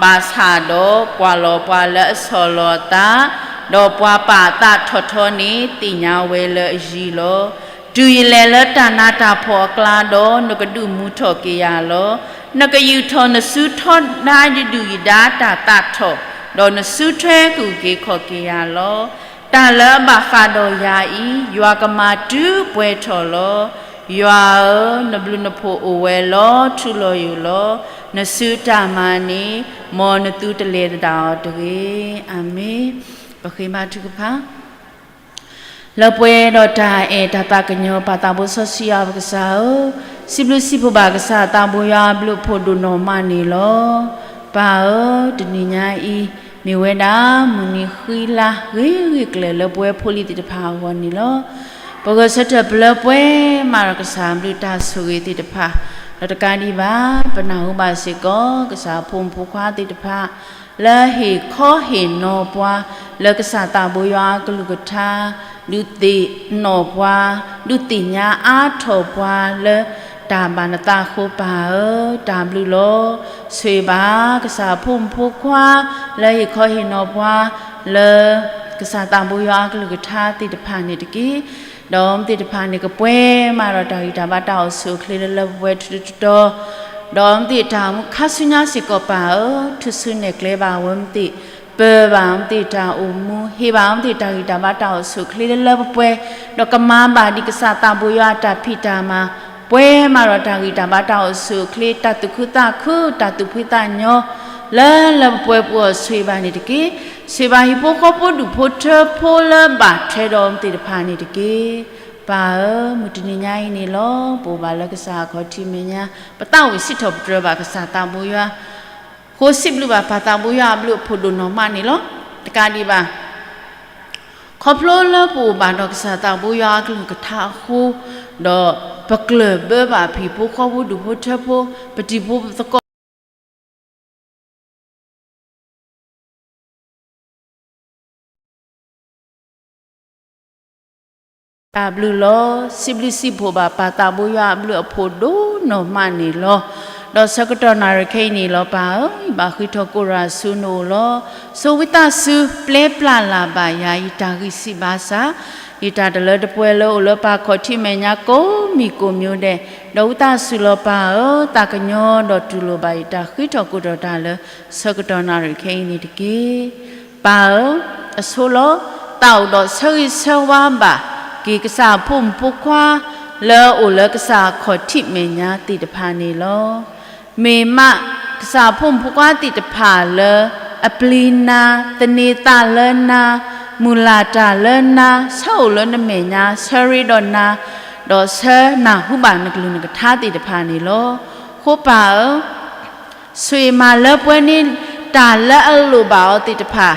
ဘၣ်ဆၣ်ဒီးကွၢ်လီၤပှၤလၢအဆီၣ်လီၤအသး, ဒီးပှၤပာ်အသးထီၣ်ထီန့ၣ်သ့ၣ်ညါဝဲလၢအယံၤလီၤ. တုၤယလဲၤလၢတၢ်နးတၢ်ဖှီၣ်အကျါဒီး, နကဒုးမူထီၣ်က့ၤယၤလီၤ. နကယူာ်ထီၣ်နစုထီဒါယဒုၣ်ယဒါတၢ်သးထီၣ်, ဒီးနစုထွဲကအုၣ်က့ၤခီၣ်က့ၤယၤလီၤ. တၢ်လၢအဘၣ်ဃးဒီးယၤအံၤ, ယွၤကမၤတုၤပှဲၤထီၣ်လီၤ. ယွၤဧၢ, နဘျုးနဖှိၣ်အိၣ်ဝဲလီၤထူလီၤယိာ်လီၤ. နစုတၢ်မၤန့ၣ် မ်နသုတလဲၤသဒၣ်အီၤတဂ့ၤ. အၤမ့ၣ်. ပဃ့ဘါထုကဖၣ်. လၢပှဲၤဒီးတၢ်အဲၣ်တၢ်သးကညီၤ ပၢ်သးဘိစီဆှံယွၤပကစၢ်ဧၢ, စံးဘျုးစံးဖှိၣ်ဘၣ်ကစၢ်သးဘိယွၤအဘျုးအဖှိၣ်ဒိၣ်နီၢ်မးန့ၣ်လီၤ. ပၢ်ဧၢ, တနံၤညါအံၤ မ့ၢ်ဝဲဒၣ်မုၢ်နံၤဃံလၤဂ့ၤဂ့ၤကျၢၤလၢပဝဲဖိလံၤသ့ၣ်တဖၣ်အဂီၢ်န့ၣ်လီၤ. ပဂဲၤဆၢထၢၣ်ပလၢပှဲၤမးဒီးကစၢ်အဘျုးတၢ်ဆိၣ်ဂ့ၤသ့ၣ်တဖၣ်, ဒီးတကးဒံးဘၣ် ပနၢ်ဟူဘၣ်စ့ၢ်ကီး ကစၢ်အဖိမုၣ်ဖိခွါသ့ၣ်တဖၣ် လၢဟ့ၣ်ခီဟ့ၣ်နီၤပှၤ လၢကစၢ်သးဘိယွၤအကလုၢ်ကထါ ဒုးသ့ၣ်နီၣ်ပှၤ, ဒုးသ့ၣ်ညါအါထီၣ်ပှၤလၢတၢ်ဘၣ်နသးအဃိ ပၢ်ဧၢ, တၢ်ဘျုးလီၤ. ဆိၣ်ဂ့ၤဘၣ်ကစၢ်အဖိမုၣ်ဖိခွါ လၢဟ့ၣ်ခီဟ့ၣ်နီၤပှၤ လၢကစၢ်သးဘိယွၤအကလုၢ်ကထါသ့ၣ်တဖၣ်န့ၣ်တက့ၢ်. ဒီးအဝဲသ့ၣ်တဖၣ်န့ၣ် ကပှဲၤမးဒီးတၢ်ဂံၢ်တၢ်ဘါတၢ်အိၣ်ဆူၣ်အိၣ်ချ့လၢလၢပှဲၤပှဲၤထူထူတီတီ, ဒီးအဝဲသ့ၣ်တၢ်အိၣ်မူခါဆူညါစ့ၢ်ကီး ပၢ်ဧၢ, ထူၣ်စုနဲၣ်ကျဲဘၣ်အဝဲသ့ၣ်, ပၢၤဘၣ်အဝဲသ့ၣ်တၢ်အိၣ်မူ, ဟ့ၣ်ဘၣ်အဝဲသ့ၣ်တၢ်ဂံၢ်တၢ်ဘါတၢ်အိၣ်ဆူၣ်အိၣ်ချ့လၢလၢပှဲၤပှဲၤ, ဒီးကမၤဘၣ်ဒံးကစၢ်သးဘိယွၤအတၢ်ဖံးတၢ်မၤ, ပှဲၤမးဒီးတၢ်ဂံၢ်တၢ်ဘါတၢ်အိၣ်ဆူၣ်အိၣ်ချ့, တၢ်သူၣ်ခုသးခု, တၢ်သူၣ်ဖှံသးညီ, လၢလၢပှဲၤပှဲၤပူၤအီၤ ဆိၣ်ဂ့ၤဘၣ်န့ၣ်တက့ၢ်. ဆိၣ်ဂ့ၤဘၣ်ဟံၣ်ဖိဃီဖိဒူၣ်ဖိထၢဖိလၢဘၣ်ထွဲဒီးအဝဲသ့ၣ်တဖၣ်န့ၣ်တက့ၢ်. ပၢ်ဧၢ, မုၢ်တနံၤညါအံၤန့ၣ်လီၤ ပအိၣ်ဘၣ်လၢကစၢ်အခီၣ်ထံးမဲာ်ညါ, ပသးဝံၣ်စံးထီၣ်ပတြၢၤဘၣ်ကစၢ်သးဘိယွၤ, ဃိစံးဘျုးဘၣ်ပၢ်သးဘိယွၤအဘျုးအဖှိၣ်ဒိၣ်နီၢ်မးန့ၣ်လီၤ. တကးဒံးဘၣ် ခီဖျိလၢပအိၣ်ဘၣ်ဒီးကစၢ်သးဘိယွၤအကလုၢ်ကထါအဃိ, ဒီးပကျၢၢ်ဘၢဘၣ်ပဟံၣ်ဖိဃီဖိဒူၣ်ဖိထၢဖိ, ပတံၤဖိပသကိး တၢ်ဘျုးလီၤ. စံးဘျုးစံးဖှိၣ်ဘၣ် ပၢ်သးဘိယွၤအဘျုးအဖှိၣ်ဒိၣ်နီၢ်မးန့ၣ်လီၤ. ဒီးဆၢကတီၢ်နၣ်ရံၣ်ခဲအံၤန့ၣ်လီၤ ပၢ်ဧၢ, ယဘၣ်ဃ့ထီၣ်ကိးရၤဆူနအိၣ်လီၤ. ဆိဝံသးစူၤပျဲပျၢ်လၢ်ဘၣ်ယၤ ယတၢ်ဂံၢ်စၢ်ဘါစၢ်, ယတၢ်တလၢတပှဲၤလၢအိၣ်လၢပၢ်ခီၣ်ထံးမဲာ်ညါကိးမံၤကိးမံၤဒဲး, ဒီးဝံသးစူၤလီၤ ပၢ်ဧၢ, သးကညီၤဒီးတူၢ်လိာ်ဘၣ်ယတၢ်ဃ့ထီၣ်ကိးထီၣ်တၢ်လၢ ဆၢကတီၢ်နၣ်ရံၣ်ခဲအံၤန့ၣ်တက့ၢ်. ပၢ်ဧၢ, အဆိလီၤ, သးအိၣ်ဒီးဆၢဂ့ၤဆၢဝါဘၣ်က့ၤကစၢ်အဖိမုၣ်ဖိခွါ လၢအအိၣ်လၢကစၢ်အခီၣ်ထံးမဲာ်ညါသ့ၣ်တဖၣ်န့ၣ်လီၤ. မ့ၢ်မးကစၢ်အဖိမုၣ်ဖိခွါသ့ၣ်တဖၣ်လၢ အပျံၤနၤ, သန့ၤသးလၢနၤ, မုၢ်လၢ်တၢ်လၢနၤ, ဆၢအိၣ်လၢနမဲာ်ညါ, ဆၢရ့ဒီးနၤ, ဒီးဆၢနၢ်ဟူဘၣ်နကလုၢ်နကထါသ့ၣ်တဖၣ်န့ၣ်လီၤ. ဃိပၢ်ဧၢ, ဆိၣ်ဂ့ၤမၤလၢပှဲၤန့ၢ် တၢ်လၢအလိၣ်ဘၣ်အီၤသ့ၣ်တဖၣ်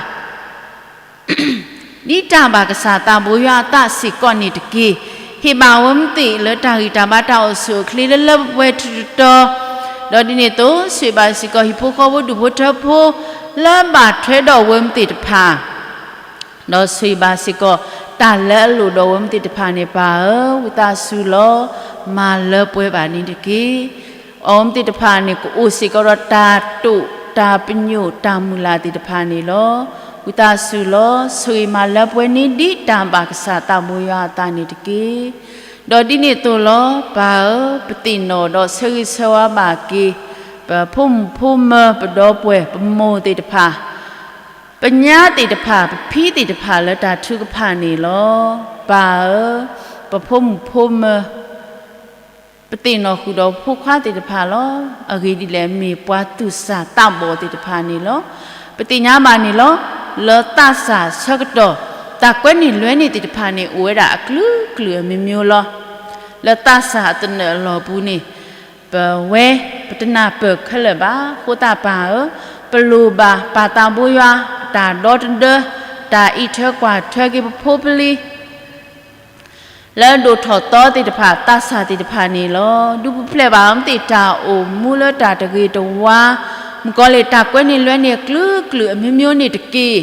ဒ်တၢ်ဘၣ်ကစၢ်သးဘိယွၤအသးစ့ၢ်ကီးန့ၣ်တက့ၢ်. ဟ့ၣ်ဘၣ်ဝဲမ့ၢ်သ့ၣ်လၢတၢ်ဂံၢ်တၢ်ဘါတၢ်အိၣ်ဆူၣ်အိၣ်ချ့လၢလၢပှဲၤပှဲၤထူထူတီတီ, ဒီးဒ်န့ၣ်အသိး ဆိၣ်ဂ့ၤဘၣ်စ့ၢ်ကီးဟံၣ်ဖိဃီဖိဒူၣ်ဖိထၢဖိ လၢဘၣ်ထွဲဒီးဝဲမ့ၢ်သ့ၣ်တဖၣ် ဒီးဆိၣ်ဂ့ၤဘၣ်စ့ၢ်ကီး တၢ်လၢအလိၣ်ဒီးဝဲမ့ၢ်သ့ၣ်တဖၣ်န့ၣ် ပၢ်ဧၢ, ဝံသးစူၤလီၤ, မၤလၢပှဲၤဘၣ်န့ၣ်တက့ၢ်. အဝဲမ့ၢ်သ့ၣ်တဖၣ်န့ၣ် ကအိၣ်စ့ၢ်ကီးဒီးတၢ်တိာ်တၢ်ပညိၣ်တၢ်မုၢ်လၢ်သ့ၣ်တဖၣ်န့ၣ်လီၤ. ဝံသးစူၤလီၤ, ဆိၣ်ဂ့ၤမၤလၢပှဲၤန့ၢ်ဒ်တၢ်ဘၣ်ကစၢ်သးဘိယွၤအသးန့ၣ်တက့ၢ်. ဒီးဒ်န့ၣ်အသိးလီၤ, ပၢ်ဧၢ, ပသ့ၣ်နီၣ်ဒီးဆၢဂ့ၤဆၢဝါဘၣ်က့ၤ ပဖိမုၣ်ဖိမၢၤ ပဒီပုၢ်ဝဲၢ် ပမိၢ်သ့ၣ်တဖၣ် ပညါသ့ၣ်တဖၣ် ပဖံသ့ၣ်တဖၣ်လၢတၢ်ထုကဖၣ်န့ၣ်လီၤ. ပၢ်ဧၢ, ပဖိမုၣ်ဖိမၢၤ ပသ့ၣ်နီၣ်ဃုာ်ဒီးဖိခွါသ့ၣ်တဖၣ်လီၤ. အဂ့ၢ်ဒ်လဲၣ် မ့ၢ်ပှၤသူၣ်စၢ်သးဘီၣ်သ့ၣ်တဖၣ်န့ၣ်လီၤ. ပသ့ၣ်ညါဘၣ်န့ၣ်လီၤ. လၢသးစၢ်ဆၢကတီၢ် တၢ်ကွဲန့ၢ်လွဲန့ၢ်သ့ၣ်တဖၣ်န့ၣ် အိၣ်ဝဲဒၣ်အကလုာ်ကလုာ်အမျိုးမျိုးလီၤ. လၢသးစၢ်အသနၢၣ်အလီၢ်ပူၤန့ၣ် ပဝဲ ပတနၢ်ပၢၢ်ခဲလၢာ်ဘၣ်. အဃိသတးပၢ်ဧၢ, ပလိၣ်ဘၣ်ပၢ်သးဘိယွၤ တၢ်ဒီတဒၢ တၢ်အံးထွဲကွၢ်ထွဲက့ၤပဖိပလံၤ လၢဒိၣ်ထီၣ်သီသ့ၣ်တဖၣ် သးစၢ်သ့ၣ်တဖၣ်န့ၣ်လီၤ. ဒုးပူၤဖျဲးဘၣ်အဝဲသ့ၣ်တၢ်အိၣ်မူလၢတၢ်တဂ့ၤတဝါ မုၣ်ကီၤလံၢ်တၢ်ကွဲန့ၢ်လွဲန့ၢ်အကလုာ်ကလုာ်အမျိုးမျိုးန့ၣ်တက့ၢ်.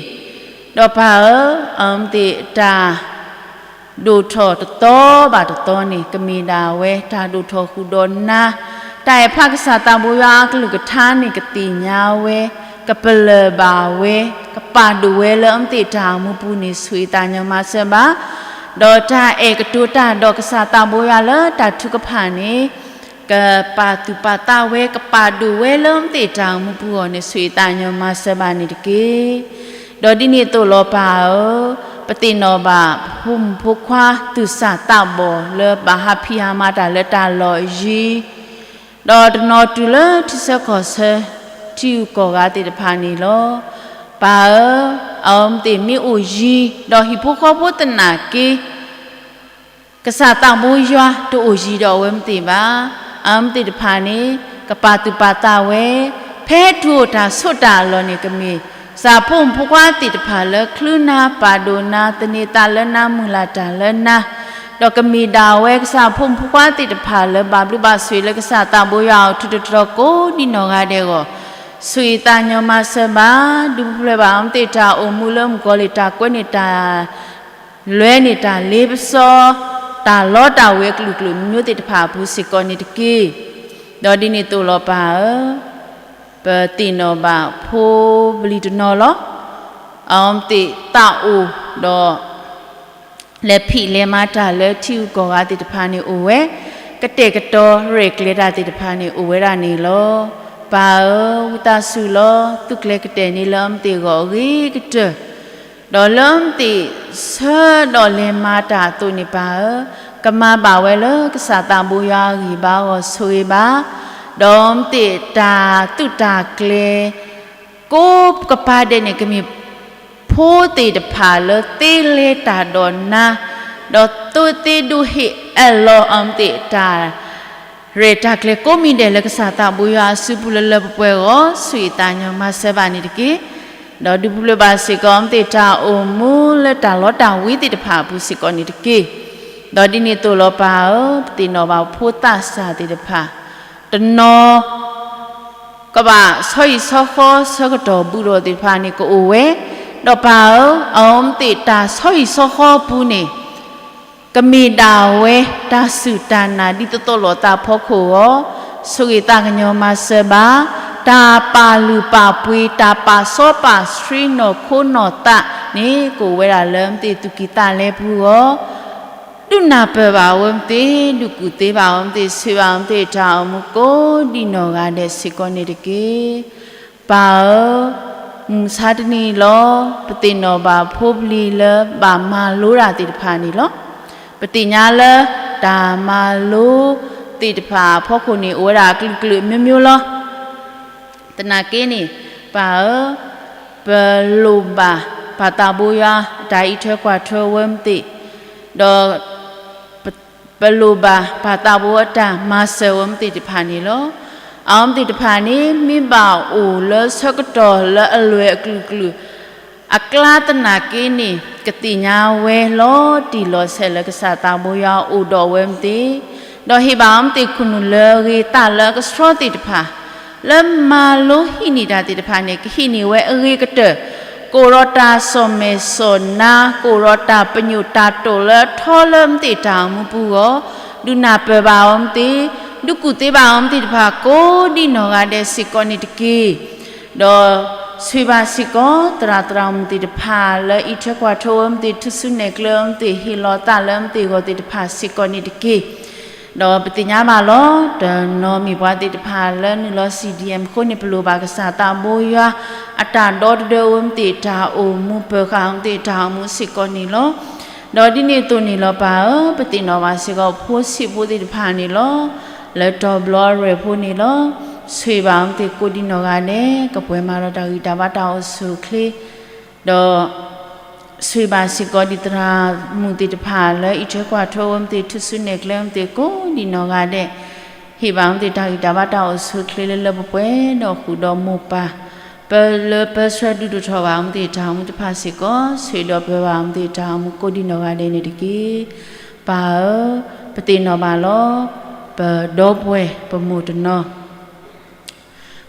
ဒီးပၢ်ဧၢ, အဝဲသ့ၣ်တၢ် ဒိၣ်ထီၣ်တသီဘၣ်တသီန့ၣ် ကမ့ၢ်ဒၣ်ဝဲ တၢ်ဒိၣ်ထီၣ်ဃုာ်ဒီးနၤ, တၢ်အဲၣ်ဖးကစၢ်သးဘိယွၤအကလုၢ်ကထါန့ၣ် ကသ့ၣ်ညါဝဲ, ကပလၢၢ်ဘၣ်ဝဲ, ကပာ်ဒိၣ်ဝဲလၢအဝဲသ့ၣ်တၢ်အိၣ်မူပူၤန့ၣ် ဆိၣ်ဂ့ၤသးညီမၤစၢၤဘၣ်, ဒီးတၢ်အဲၣ်ကတိၤတၢ်ဒီးကစၢ်သးဘိယွၤလၢတၢ်ထုကဖၣ်န့ၣ် ကပာ်သူၣ်ပာ်သးဝဲ ကပာ်ဒိၣ်ဝဲလၢအဝဲသ့ၣ်တၢ်အိၣ်မူပူၤအဂီၢ်န့ၣ် ဆိၣ်ဂ့ၤသးညီမၤစၢၤဘၣ်န့ၣ်တက့ၢ်. ဒီးဒ်န့ၣ်အသိးလီၤပၢ်ဧၢ, ပသ့ၣ်နီၣ်ဘၣ်ဖိမုၣ်ဖိခွါသူၣ်စၢ်သးဘီၣ်လၢဘၣ်ဟးဖံးဟးမၤတၢ်လၢတၢ်လီၢ်ယံၤ, ဒီးတနီၤတုၤလၢထံဆၢကီၢ်ဆၢ ထံဂုၤကီၢ်ဂၤသ့ၣ်တဖၣ်န့ၣ်လီၤ. ပၢ်ဧၢ, အဝဲသ့ၣ်မ့ၢ်အိၣ်ယံၤ ဒီးဟံၣ်ဖိဃီဖိသနာ်က့ ကစၢ်သးဘိယွၤတအိၣ်ယံၤဒီးအဝဲသ့ၣ်ဘၣ်. အဝဲသ့ၣ်တဖၣ်န့ၣ် ကပာ်သူၣ်ပာ်သးဝဲ, ဖဲတုၤအိၣ်တၢ်ဆိးတၢ်လီၢ်န့ၣ် ကမ့ၢ်ကစၢ်ဖိမုၣ်ဖိခွါသ့ၣ်တဖၣ်လၢ ချုးနၤပာ်ဒိၣ်နၤ သန့ၤသးလၢနၤ မုၢ်လၢ်တၢ်လၢနၤ, ဒီးကမ့ၢ်ဒၣ်ဝဲကစၢ်ဖိမုၣ်ဖိခွါသ့ၣ်တဖၣ်လၢ ဘၣ်ဘျုးဘၣ်ဆိၣ်ဂ့ၤလၢကစၢ်သးဘိယွၤအအိၣ် ထူးထူးတီၤတီၤကိးဒံနီၢ်ဂၤဒဲးအဂီၢ်, ဆိၣ်ဂ့ၤသးကညီၤမၤစၢၤဘၣ်, ဒုးပူၤဖျဲးဘၣ်အဝဲသ့ၣ်တၢ်အိၣ်မူလၢမုၣ်ကီၤလံၢ်တၢ်ကွဲးန့ၢ်တၢ် လွဲန့ၢ်တၢ်လ့ပစီ, တၢ်လီတၢ်ဝ့ၤအကလုာ်ကလုာ်မံၤမံၤသ့ၣ်တဖၣ်အပူၤစ့ၢ်ကီးန့ၣ်တက့ၢ်. ဒီးဒ်န့ၣ်အသိးလီၤပၢ်ဧၢ, ပသ့ၣ်နီၣ်ဘၣ်ဖိပလံၤတနီၤလီၤ. အဝဲသ့ၣ်သးအိၣ်ဒီး လဲၤဖံးလဲၤမၤတၢ်လၢထံဂုၤကီၢ်ဂၤသ့ၣ်တဖၣ်န့ၣ်အိၣ်ဝဲ, ကတဲာ်ကတီၤရဲၣ်ကျဲၤတၢ်သ့ၣ်တဖၣ်န့ၣ်အိၣ်ဝဲဒၣ်န့ၣ်လီၤ. ပၢ်ဧၢ, ဝံသးစူၤလီၤ, သူၣ်ကျဲၤကတဲာ်န့ၢ်လၢအဝဲသ့ၣ်အဂီၢ်အဂ့ၤကတၢၢ်, ဒီးလၢအဝဲသ့ၣ်ဆၢဒီးလဲၤမၤတၢ်အသိးန့ၣ်ပၢ်ဧၢ, ကမၤဘၣ်ဝဲလၢကစၢ်သးဘိယွၤအဂံၢ်ဘါအဂီၢ်ဆိၣ်ဂ့ၤဘၣ်, ဒီးအဝဲသ့ၣ်တၢ်သူၣ်တၢ်ကျဲၤ ကိးကပၤဒဲးန့ၣ် ကမ့ၢ်ဖိသ့ၣ်တဖၣ်လၢသ့လဲၤတၢ်ဒီးနၤ, ဒီးသိသ့ဒိးဟ့ၣ်အၢၣ်လီၤအဝဲသ့ၣ်တၢ် ရဲၣ်တၢ်ကျဲၤကိးမံၤဒဲးလၢကစၢ်သးဘိယွၤအစုပူၤလၢလၢပှဲၤပှဲၤအဂီၢ်, ဆိၣ်ဂ့ၤသးကညီၤမၤစၢၤဘၣ်န့ၣ်တက့ၢ်. ဒီးဒုးပူၤဖျဲးဘၣ်စ့ၢ်ကီးအဝဲသ့ၣ်တၢ်အိၣ်မူလၢတၢ်လီတၢ်ဝ့ၤသ့ၣ်တဖၣ်အပူၤစ့ၢ်ကီးန့ၣ်တက့ၢ်. ဒီးဒ်န့ၣ်အသိးလီၤပၢ်ဧၢ, ပသ့ၣ်နီၣ်ဘၣ်ဖိသးစၢ်သ့ၣ်တဖၣ်, တနီၤ ကဘၣ်ဆီဟံၣ်ဆီဃီဆၢကတီၢ်ဘူးဒီးသ့ၣ်တဖၣ်န့ၣ်ကအိၣ်ဝဲ, ဒီးပၢ်ဧၢ, အဝဲသ့ၣ်တၢ်ဆီဟံၣ်ဆီဃီအပူၤန့ၣ် ကမ့ၢ်ဒၣ်ဝဲတၢ်စူၢ်တၢ်နာ်ဒ်သိးသိးလိာ်သးအဖီခိၣ်အဂီၢ်, ဆိၣ်ဂ့ၤသးကညီၤမၤစၢၤဘၣ်, တၢ်ပာ်လုၢ်ပာ်ပှ့ၤ တၢ်ပာ်စီပာ်ဆှံနီၢ်ခိနီၢ်သးန့ၣ် ကအိၣ်ဝဲဒၣ်လၢအဝဲသ့ၣ်သူၣ်ကံၢ်သးလဲပူၤအဂီၢ် ဒုးနၢ်ပၢၢ်ဘၣ်အဝဲသ့ၣ်, ဒုးကူၣ်သ့ဘၣ်အဝဲသ့ၣ်, ဆိၣ်ဂ့ၤဘၣ်အဝဲသ့ၣ်တၢ်အိၣ်မူကိးဒံနီၢ်ဂၤဒဲးစ့ၢ်ကီးန့ၣ်တက့ၢ်. ပၢ်ဧၢ, မုၢ်မဆါတနံၤအံၤလီၤ, ပသ့ၣ်နီၣ်ဘၣ်ဖိပလံၤလၢဘၣ်မၤလိတၢ်သ့ၣ်တဖၣ်န့ၣ်လီၤ. ပသ့ၣ်ညါလၢတၢ်မၤလိသ့ၣ်တဖၣ်အဖီခိၣ်န့ၣ် အိၣ်ဝဲဒၣ်အကလုာ်ကလုာ်အမျိုးမျိုးလီၤ. သနာ်က့န့ၣ် ပၢ်ဧၢ, ပလိၣ်ဘၣ်ပၢ်သးဘိယွၤအတၢ်အံးထွဲကွၢ်ထွဲဝဲမ့ၢ်သ့ၣ်, ဒီး ပလိၣ်ဘၣ်ပၢ်သးဘိအတၢ်မၤစၢၤဝဲမ့ၢ်သ့ၣ်တဖၣ်န့ၣ်လီၤ. အဝဲမ့ၢ်သ့ၣ်တဖၣ်န့ၣ် မ့ၢ်ဘၣ်အိၣ်လၢဆၢကတီၢ်လၢအလွဲၢ်အကလုာ်ကလုာ် အကျါသနာ်က့န့ၣ် ကသ့ၣ်ညါဝဲလီၤတံၢ်လီၤဆဲးလၢကစၢ်သးဘိယွၤအိၣ်ဒီးဝဲမ့ၢ်သ့ၣ်, ဒီးဟ့ၣ်ဘၣ်အဝဲမ့ၢ်သ့ၣ်ခိၣ်နူာ်လၢအဂ့ၤသးလၢအကဆှီသ့ၣ်တဖၣ် လၢမၤလိဟံးန့ၢ်တၢ်သ့ၣ်တဖၣ်န့ၣ် ကဟံးန့ၢ်ဝဲအဂ့ၤကတၢၢ်, ကအိၣ်ဒီးတၢ်စီၣ်မဲာ်စီၣ်နါ, ကအိၣ်ဒီးတၢ်ပညိၣ်တၢ်တိာ်လၢအထီလၢမ့ၢ်သ့ၣ်တၢ်အိၣ်မူပူၤအဂီၢ်, ဒုးနၢ်ပၢၢ်ဘၣ်အဝဲမ့ၢ်သ့ၣ်, ဒုးကူၣ်သ့ဘၣ်အဝဲမ့ၢ်သ့ၣ်တဖၣ်ကိးဒံနီၢ်ဂၤဒဲးစ့ၢ်ကီးန့ၣ်တက့ၢ်. ဒီးဆိၣ်ဂ့ၤဘၣ်စ့ၢ်ကီး သရၣ်သရၣ်မုၣ်သ့ၣ်တဖၣ်လၢ အံးထွဲကွၢ်ထွဲဝဲမ့ၢ်သ့ၣ် ထူၣ်စုနဲၣ်ကျဲဝဲမ့ၢ်သ့ၣ် ဟ့ၣ်လီၤသးလၢမ့ၢ်သ့ၣ်အဂီၢ်သ့ၣ်တဖၣ်စ့ၢ်ကီးန့ၣ်တက့ၢ်. ဒီးပသ့ၣ်ညါဘၣ်လီၤ, တနီၤမ့ၢ်ပှၤသ့ၣ်တဖၣ်လၢနုာ်လီၤ CDM အဃိန့ၣ် ပလိၣ်ဘၣ်ကစၢ်သးဘိယွၤ အတၢ်ဒီတဒၢဝဲမ့ၢ်သ့ၣ်တၢ်အိၣ်မူ ပၢၤဃာ်ဝဲမ့ၢ်သ့ၣ်တၢ်အိၣ်မူစ့ၢ်ကီးန့ၣ်လီၤ. ဒီးဒ်န့ၣ်အသိးန့ၣ်လီၤပၢ်ဧၢ, ပသ့ၣ်နီၣ်ဘၣ်စ့ၢ်ကီး ဖိဆံးဖိသ့ၣ်တဖၣ်န့ၣ်လီၤ. လၢတီၤဘျီအရဲၣ်ဖိန့ၣ်လီၤ. ဆိၣ်ဂ့ၤဘၣ်အဝဲမ့ၢ်သ့ၣ်ကိးဒံနီၢ်ဂၤဒဲး ကပှဲၤမၤဒီးတၢ်ဂံၢ်တၢ်ဘါတၢ်အိၣ်ဆူၣ်အိၣ်ချ့ ဒီး ဆိၣ်ဂ့ၤဘၣ်စ့ၢ်ကီးဒ်သရၣ်မုၣ်သ့ၣ်တဖၣ်လၢ အံးထွဲကွၢ်ထွဲဝဲမ့ၢ်သ့ၣ် ထူၣ်စုနဲၣ်ကျဲဝဲမ့ၢ်သ့ၣ်ကိးဒံနီၢ်ဂၤဒဲး, ဟ့ၣ်ဘၣ်ဝဲမ့ၢ်သ့ၣ်တၢ်ဂံၢ်တၢ်ဘါတၢ်အိၣ်ဆူၣ်အိၣ်ချ့လၢလၢပှဲၤပှဲၤ ဒီးဃုာ်ဒီးမိၢ်ပၢ် ပၢလၢပၢဆှၢဒုးဒိၣ်ထီၣ်ဘၣ်ဝဲမ့ၢ်သ့ၣ်တၢ်အိၣ်မူတဖၣ်စ့ၢ်ကီး ဆိၣ်ဂ့ၤဒီးပၢၤဘၣ်ဝဲမ့ၢ်သ့ၣ်တၢ်အိၣ်မူကိးဒံနီၢ်ဂၤဒဲးန့ၣ်တက့ၢ်. ပၢ်ဧၢ, ပသ့ၣ်နီၣ်ဘၣ်လီၤ. ပဒီပုၢ်ဝဲၢ်ပမိၢ်တနီၤ